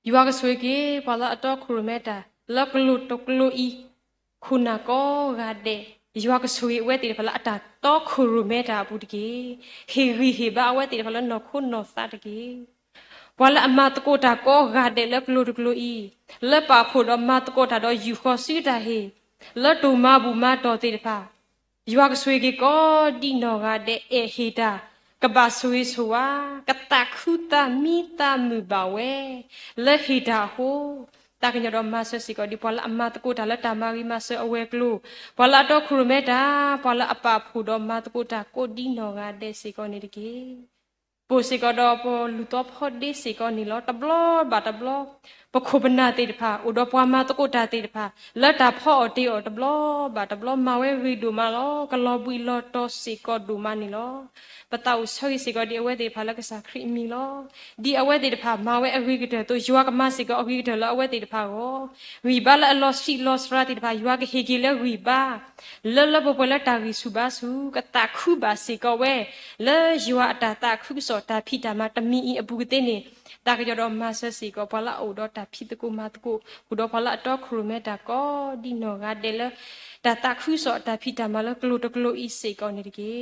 ယွၤကဆိၣ်ဂ့ၤက့ၤပှၤလၢအတီခိၣ်ရိၣ်မဲတၢ် လၢကျိၤတကျိၤအံၤ, ခိၣ်နၢ်ကိးဂၤဒဲး, ယွၤကဆိၣ်ဂ့ၤအဝဲသ့ၣ်တဖၣ်လၢအတၢ်တီခိၣ်ရိၣ်မဲတၢ်အပူၤတက့ၢ်. ဟ့ၣ်ဂံၢ်ဟ့ၣ်ဘါအဝဲသ့ၣ်တဖၣ်လၢနီၢ်ခိနီၢ်သးတက့ၢ်. ပှၤလၢအမၤသကိးတၢ်ကိးဂၤဒဲးလၢကျိၤတကျိၤအံၤ, လၢပာ်ဖှိၣ်ဒီးမၤသကိးတၢ်ဒီးယူာ်ဃီၤစုတၢ်ဟ့ၣ်, လၢတိၢ်မၤဘူၣ်မၤတီၢ်သ့ၣ်တဖၣ်, ယွၤကဆိၣ်ဂ့ၤက့ၤကိးဒ်နီၢ်ဂၤဒဲး အဲၣ်ဟ့ၣ်တၢ်, ကဘၣ်ဆိၣ်ဂ့ၤဆိၣ်ဝါ, ကသးခုသးမံသးမုာ်ဘၣ်ဝဲ, လၢဟ့ၣ်တၢ်အဃိ, သးကညီၤဒီးမၤစၢၤစ့ၢ်ကီးဒ်ပှၤလၢအမၤသကိးတၢ်လၢတၢ်မၤဂ့ၤမၤစၢၤအဝဲၤကျိၤ, ပှၤလၢအတီခိၣ်ရိၣ်မဲတၢ်, ပှၤလၢအပာ်ဖှိၣ်ဒီးမၤသကိးတၢ်ကိးဒ်နီၢ်ဂၤဒဲးစ့ၢ်ကီးန့ၣ်တက့ၢ်. ပအိၣ်စ့ၢ်ကီးဒီးပလူၢ်သီဖီဒ့စ့ၢ်ကီးန့ၣ်လီၤ. တဘျီဘၣ်တဘျီ, ပခိၣ်ပနၢ်သ့ၣ်တဖၣ် အိၣ်ဒီးပှၤမၤသကိးတၢ်သ့ၣ်တဖၣ် လၢတၢ်ဖီအီၣ်တ့ၢ်အီၣ်တဘျီဘၣ်တဘျီ မၤဝဲဂ့ၤဒိၣ်မးလီၤ. ကလီၤဘှံးလီၤတီၤစ့ၢ်ကီးဒိၣ်မးန့ၣ်လီၤ. ပသးအိၣ်ဆၢဂ့ၤစ့ၢ်ကီးဒ်အဝဲသ့ၣ်တဖၣ်လၢကစၢ်ခရံာ်အမံၤလီၤ. ဒ်အဝဲသ့ၣ်တဖၣ်မၤဝဲအဂ့ၤကတၢၢ်အသိး ယွၤကမၤစ့ၢ်ကီးအဂ့ၤကတၢၢ်လၢအဝဲသ့ၣ်တဖၣ်အဂီၢ်, ဂံၢ်ဘါလၢအလီၤဆံးလီၤစှၤသ့ၣ်တဖၣ် ယွၤကဟ့ၣ်က့ၤလၢဂံၢ်ဘါ လၢလၢပှဲၤပှဲၤလၢတၢ်ဂံၢ်ဆူၣ်ဘါဆူၣ် ကသးခုဘၣ်စ့ၢ်ကီးဝဲ လၢယွၤအတၢ်သးခုကစီၣ်တၢ်ဖံးတၢ်မၤတမံၤအံၤအပူၤကသ့န့ၣ်, သးကညီၤဒီးမၤစၢၤစ့ၢ်ကီး ပှၤလၢအအိၣ်ဒီးတၢ်ဖံးသကိးမၤသကိး ဃုာ်ဒီးပှၤလၢအတီခိၣ်ရိၣ်မဲတၢ်ကိးဒ်နီၢ်ဂၤဒဲးလၢ တၢ်သးခုကစီၣ်တၢ်ဖံးတၢ်မၤလၢကျိၤတကျိၤအံၤစ့ၢ်ကီးန့ၣ်တက့ၢ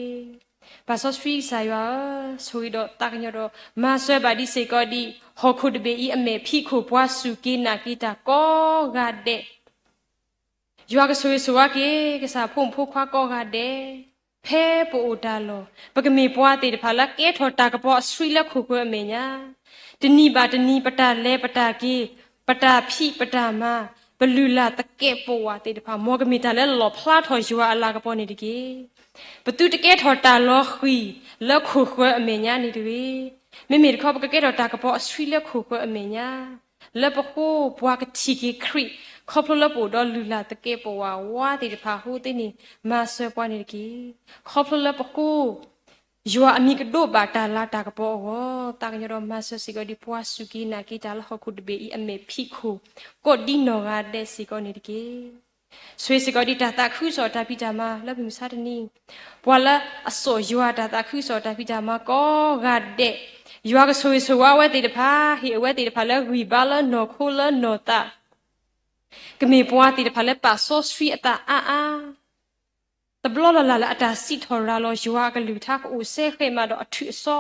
်. ပၢ်စီဆှံကစၢ်ယွၤဧၢ, ဆိၣ်ဂ့ၤဒီးသးကညီၤဒီး မၤစၢၤဘၣ်ဒံးစ့ၢ်ကီးဒ် ဟီၣ်ခိၣ်တဘ့ၣ်အံၤအမဲာ်ဖံးခိၣ် ပှၤစူၢ်က့ၤနာ်က့ၤတၢ်ကိးဂၤဒဲး ယွၤကဆိၣ်ဂ့ၤဆိၣ်ဝါက့ၤ ကစၢ်ဖိမုၣ်ဖိခွါကိးဂၤဒဲး, ဖဲပအိၣ်တၢ်လီၢ် ပကမ့ၢ်ပှၤသ့ၣ်တဖၣ်လၢကဲထီၣ်တၢ်ကပီၤအဆှံလၢခိၣ်ဃၢၤအမဲာ်ညါ, တနံၤဘၣ်တနံၤ ပတၢ်လဲၤပတၢ်က့ၤ, ပတၢ်ဖံးပတၢ်မၤ, ပလုၢ်လၢ်သကဲးပဝးသ့ၣ်တဖၣ် မ်ကမ့ၢ်တၢ်လၢလီၣ်ဖျါထီၣ်ယွၤအလၤကပီၤန့ၣ်တက့ၢ်. ပသုတကဲထီၣ်တၢ်လီၤဃံၤလၢခိၣ်ဃၢၤအမဲာ်ညါန့ၣ်တဂ့ၤ. မ့မ့ၢ်တခီ ပကကဲထီၣ်တၢ်ကပီၤအဆှံလၢခိၣ်ဃၢၤအမဲာ်ညါ လၢပဃိပှၤကထံၣ်က့ၤခရံာ် ခီဖျိလၢပအိၣ်ဒီးလုၢ်လၢ်သကဲးပဝးဝါသ့ၣ်တဖၣ်အဃိသ့ၣ်န့ၣ် မၤစၢၤပှၤန့ၣ်တက့ၢ်. ခီဖျိလၢပဃိ ယွၤအမံၤကဒိးဘၣ်တၢ်လၤတၢ်ကပီၤအဂီၢ်, သးကညီၤဒီးမၤစၢၤစ့ၢ်ကီးဒ်ပှၤစူၢ်က့ၤနာ်က့ၤတၢ်လၢဟီၣ်ခိၣ်တဘ့ၣ်အံၤအမဲာ်ဖံးခိၣ် ကိးဒ်နီၢ်ဂၤဒဲးစ့ၢ်ကီးန့ၣ်တက့ၢ်. ဆိၣ်ဂ့ၤစ့ၢ်ကီးဒ်တၢ်သးခုကစီၣ်တၢ်ဖံးတၢ်မၤလၢမုၢ်မဆါတနံၤ, ပှၤလၢအစိာ်ယွၤတၢ်သးခုကစီၣ်တၢ်ဖံးတၢ်မၤကိးဂၤဒဲး, ယွၤကဆိၣ်ဂ့ၤဆိၣ်ဝါအဝဲသ့ၣ်တဖၣ်, ဟ့ၣ်အဝဲသ့ၣ်တဖၣ်လၢဂံၢ်ဘါလၢနီၢ်ခိလၢနီၢ်သး ကမ့ၢ်ပှၤသ့ၣ်တဖၣ်လၢပာ်စီဆှံအသးအါအါ, တဘျီလၢ်လၢ်လၢအတၢ်စံးထီၣ်ရၤလီၤယွၤအကလုၢ်ကထါကအိၣ်စဲဃဲးမးဒီးအထုးအစီ,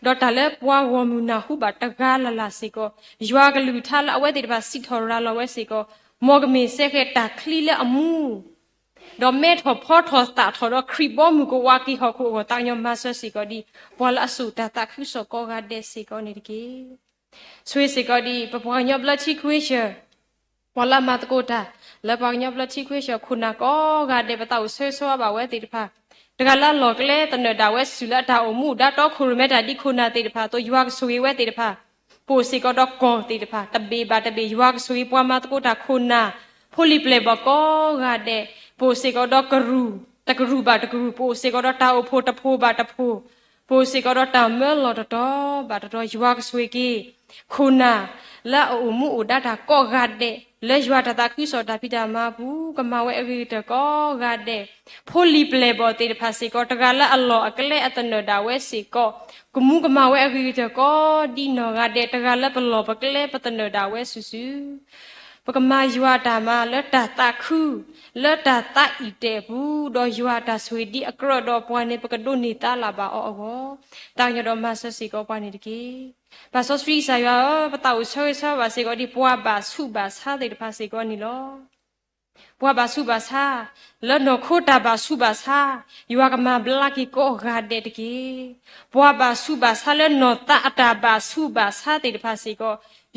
ဒီးတၢ်လၢပှၤဂီၢ်မုၢ်နၢ်ဟူဘၣ်တဂၤလၢ်လၢ်စ့ၢ်ကီး, ယွၤအကလုၢ်ကထါလၢအဝဲသ့ၣ်တဖၣ်စံးထီၣ်ရၤလီၤဝဲစ့ၢ်ကီး, မ်ကမ့ၢ်စဲဃဲးတၢ်ချံလၢအမူ ဒီးမဲထီၣ်ဖီထီၣ်သၣ်ထီၣ်ဒီးခရံာ်ဘီမုၢ်ကဝါက့ၤဟီၣ်ခိၣ်အဂီၢ် သးကညီၤမၤစၢၤစ့ၢ်ကီးဒ် ပှၤလၢအစိာ်တၢ်သးခုကစီၣ်ကိးဂၤဒဲးစ့ၢ်ကီးန့ၣ်တက့ၢ်. ဆိၣ်ဂ့ၤစ့ၢ်ကီးဒ် ပပှၤကညီဘျၢထံခွ့ဆၢၣ်, ပှၤလၢအမၤသကိးတၢ် လၢပှၤကညီဘျၢထံခွ့ဆၢၣ်ခိၣ်နၢ်ကိးဂၤဒဲး ပသးအိၣ်ဆၢဂ့ၤဆၢဝါဘၣ်ဝဲသ့ၣ်တဖၣ်, တဂၤလၢအလီၢ်ကျဲသနၢၣ်ဒၣ်ဝဲဆူၣ်လၢအတၢ်အိၣ်မူဒါတီခိၣ်ရိၣ်မဲတၢ်ဒ်ခိၣ်နၢ်သ့ၣ်တဖၣ်အသိး ယွၤကဆိၣ်ဂ့ၤဝဲသ့ၣ်တဖၣ်, ပအိၣ်စ့ၢ်ကီးဒီးကီၢ်သ့ၣ်တဖၣ် တဘ့ၣ်ဘၣ်တဘ့ၣ် ယွၤကဆိၣ်ဂ့ၤပှၤမၤသကိးတၢ်ခိၣ်နၢ် ဖိလံၤပျဲၢ်ဘီၣ်ကိးဂၤဒဲး, ပအိၣ်စ့ၢ်ကီးဒီးကရူၢ်, တကရူၢ်ဘၣ်တကရူၢ်, ပအိၣ်စ့ၢ်ကီးဒီးတၢ်အိၣ်ဖှိၣ်တဖှိၣ်ဘၣ်တဖှိၣ်, ပအိၣ်စ့ၢ်ကီးဒီးတၢ်မၢလီၤတတီၤဘၣ်တတီၤ, ယွၤကဆိၣ်ဂ့ၤက့ၤ ခိၣ်နၢ် လၢအအိၣ်မူအိၣ်ဒါတၢ်ကိးဂၤဒဲး, လၢယွၤတၢ်သးခုကစီၣ်တၢ်ဖံးတၢ်မၤပူၤ ကမၤဝဲအဂ့ၤကတၢၢ်ကိးဂၤဒဲး, ဖိလံၤပျဲၢ်ဘီၣ်သ့ၣ်တဖၣ်စ့ၢ်ကီး တဂၤလၢအလီၢ်အကျဲအသနၢၣ်ဒၣ်ဝဲစ့ၢ်ကီး, ကမူကမၤဝဲအဂ့ၤကတၢၢ်ကိးဒ်နီၢ်ဂၤဒဲး, တဂၤလၢပလီၢ်ပကျဲပသနၢၣ်ဒၣ်ဝဲစုာ်စုာ် ပကမၤယွၤအတၢ်မၤလၢတၢ်သးခု, လၢတၢ်သးအံၣ်တဲာ်အပူၤ, ဒီးယွၤအတၢ်ဆိၣ်ဂ့ၤဒ်အကြၢးဒီးပှၤန့ၣ် ပကဒိးန့ၢ်သါလၢ်ဘၣ်အီၤအဂီၢ်, သးကညီၤဒီးမၤစၢၤစ့ၢ်ကီးပှၤန့ၣ်တက့ၢ်. ပၢ်စီဆှံကစၢ်ယွၤဧၢ, ပသးအိၣ်ဆၢဂ့ၤဆၢဝါဘၣ်စ့ၢ်ကီးဒ်ပှၤဘၣ်ဆူးဘၣ်ဆါသ့ၣ်တဖၣ်စ့ၢ်ကီးန့ၣ်လီၤ. ပှၤဘၣ်ဆူးဘၣ်ဆါ, လၢနီၢ်ခိတၢ်ဘၣ်ဆူးဘၣ်ဆါ, ယွၤကမၤဘျါက့ၤကိးဂၤဒဲးတက့ၢ်. ပှၤဘၣ်ဆူးဘၣ်ဆါလၢနီၢ်သးအတၢ်ဘၣ်ဆူးဘၣ်ဆါသ့ၣ်တဖၣ်စ့ၢ်က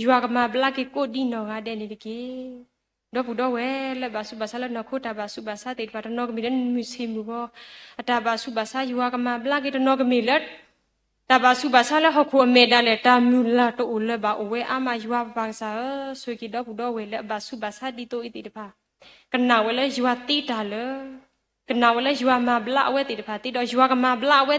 ီး, ယွၤကမၤဘျါက့ၤကိးဒ်နီၢ်ဂၤဒဲးန့ၣ်တက့ၢ်. ဒီပုၢ်ဒီဝဲၢ်လၢဘၣ်ဆူးဘၣ်ဆါလၢနီၢ်ခိတၢ်ဘၣ်ဆူးဘၣ်ဆါသ့ၣ်တဖၣ် တနီၤကမ့ၢ်လၢမုၢ်ဆ့ၣ်မုၢ်ဂီၤ အတၢ်ဘၣ်ဆူးဘၣ်ဆါ ယွၤကမၤဘျါက့ၤ, တနီၤကမ့ၢ်လၢ တၢ်ဘၣ်ဆူးဘၣ်ဆါလၢဟီၣ်ခိၣ်အမဲာ်ဒၣ်လဲာ် တၢ်မုၢ်လၢ်တအိၣ်လၢၤဘၣ်အိၣ်ဝဲအါမး, ယွၤပပၢ်ကစၢ်ဧၢ, ဆိၣ်ဂ့ၤက့ၤဒီပုၢ်ဒီဝဲၢ်လၢအဘၣ်ဆူးဘၣ်ဆါဒ်သိးအံၤသ့ၣ်တဖၣ်, ကနၣ်ဝဲလၢယွၤသ့တၢ်လၢ ကနၣ်ဝဲလၢယွၤမၤဘျါအဝဲသ့ၣ်တဖၣ်သ့ဒီး ယွၤကမၤဘျါအဝဲသ့ၣ်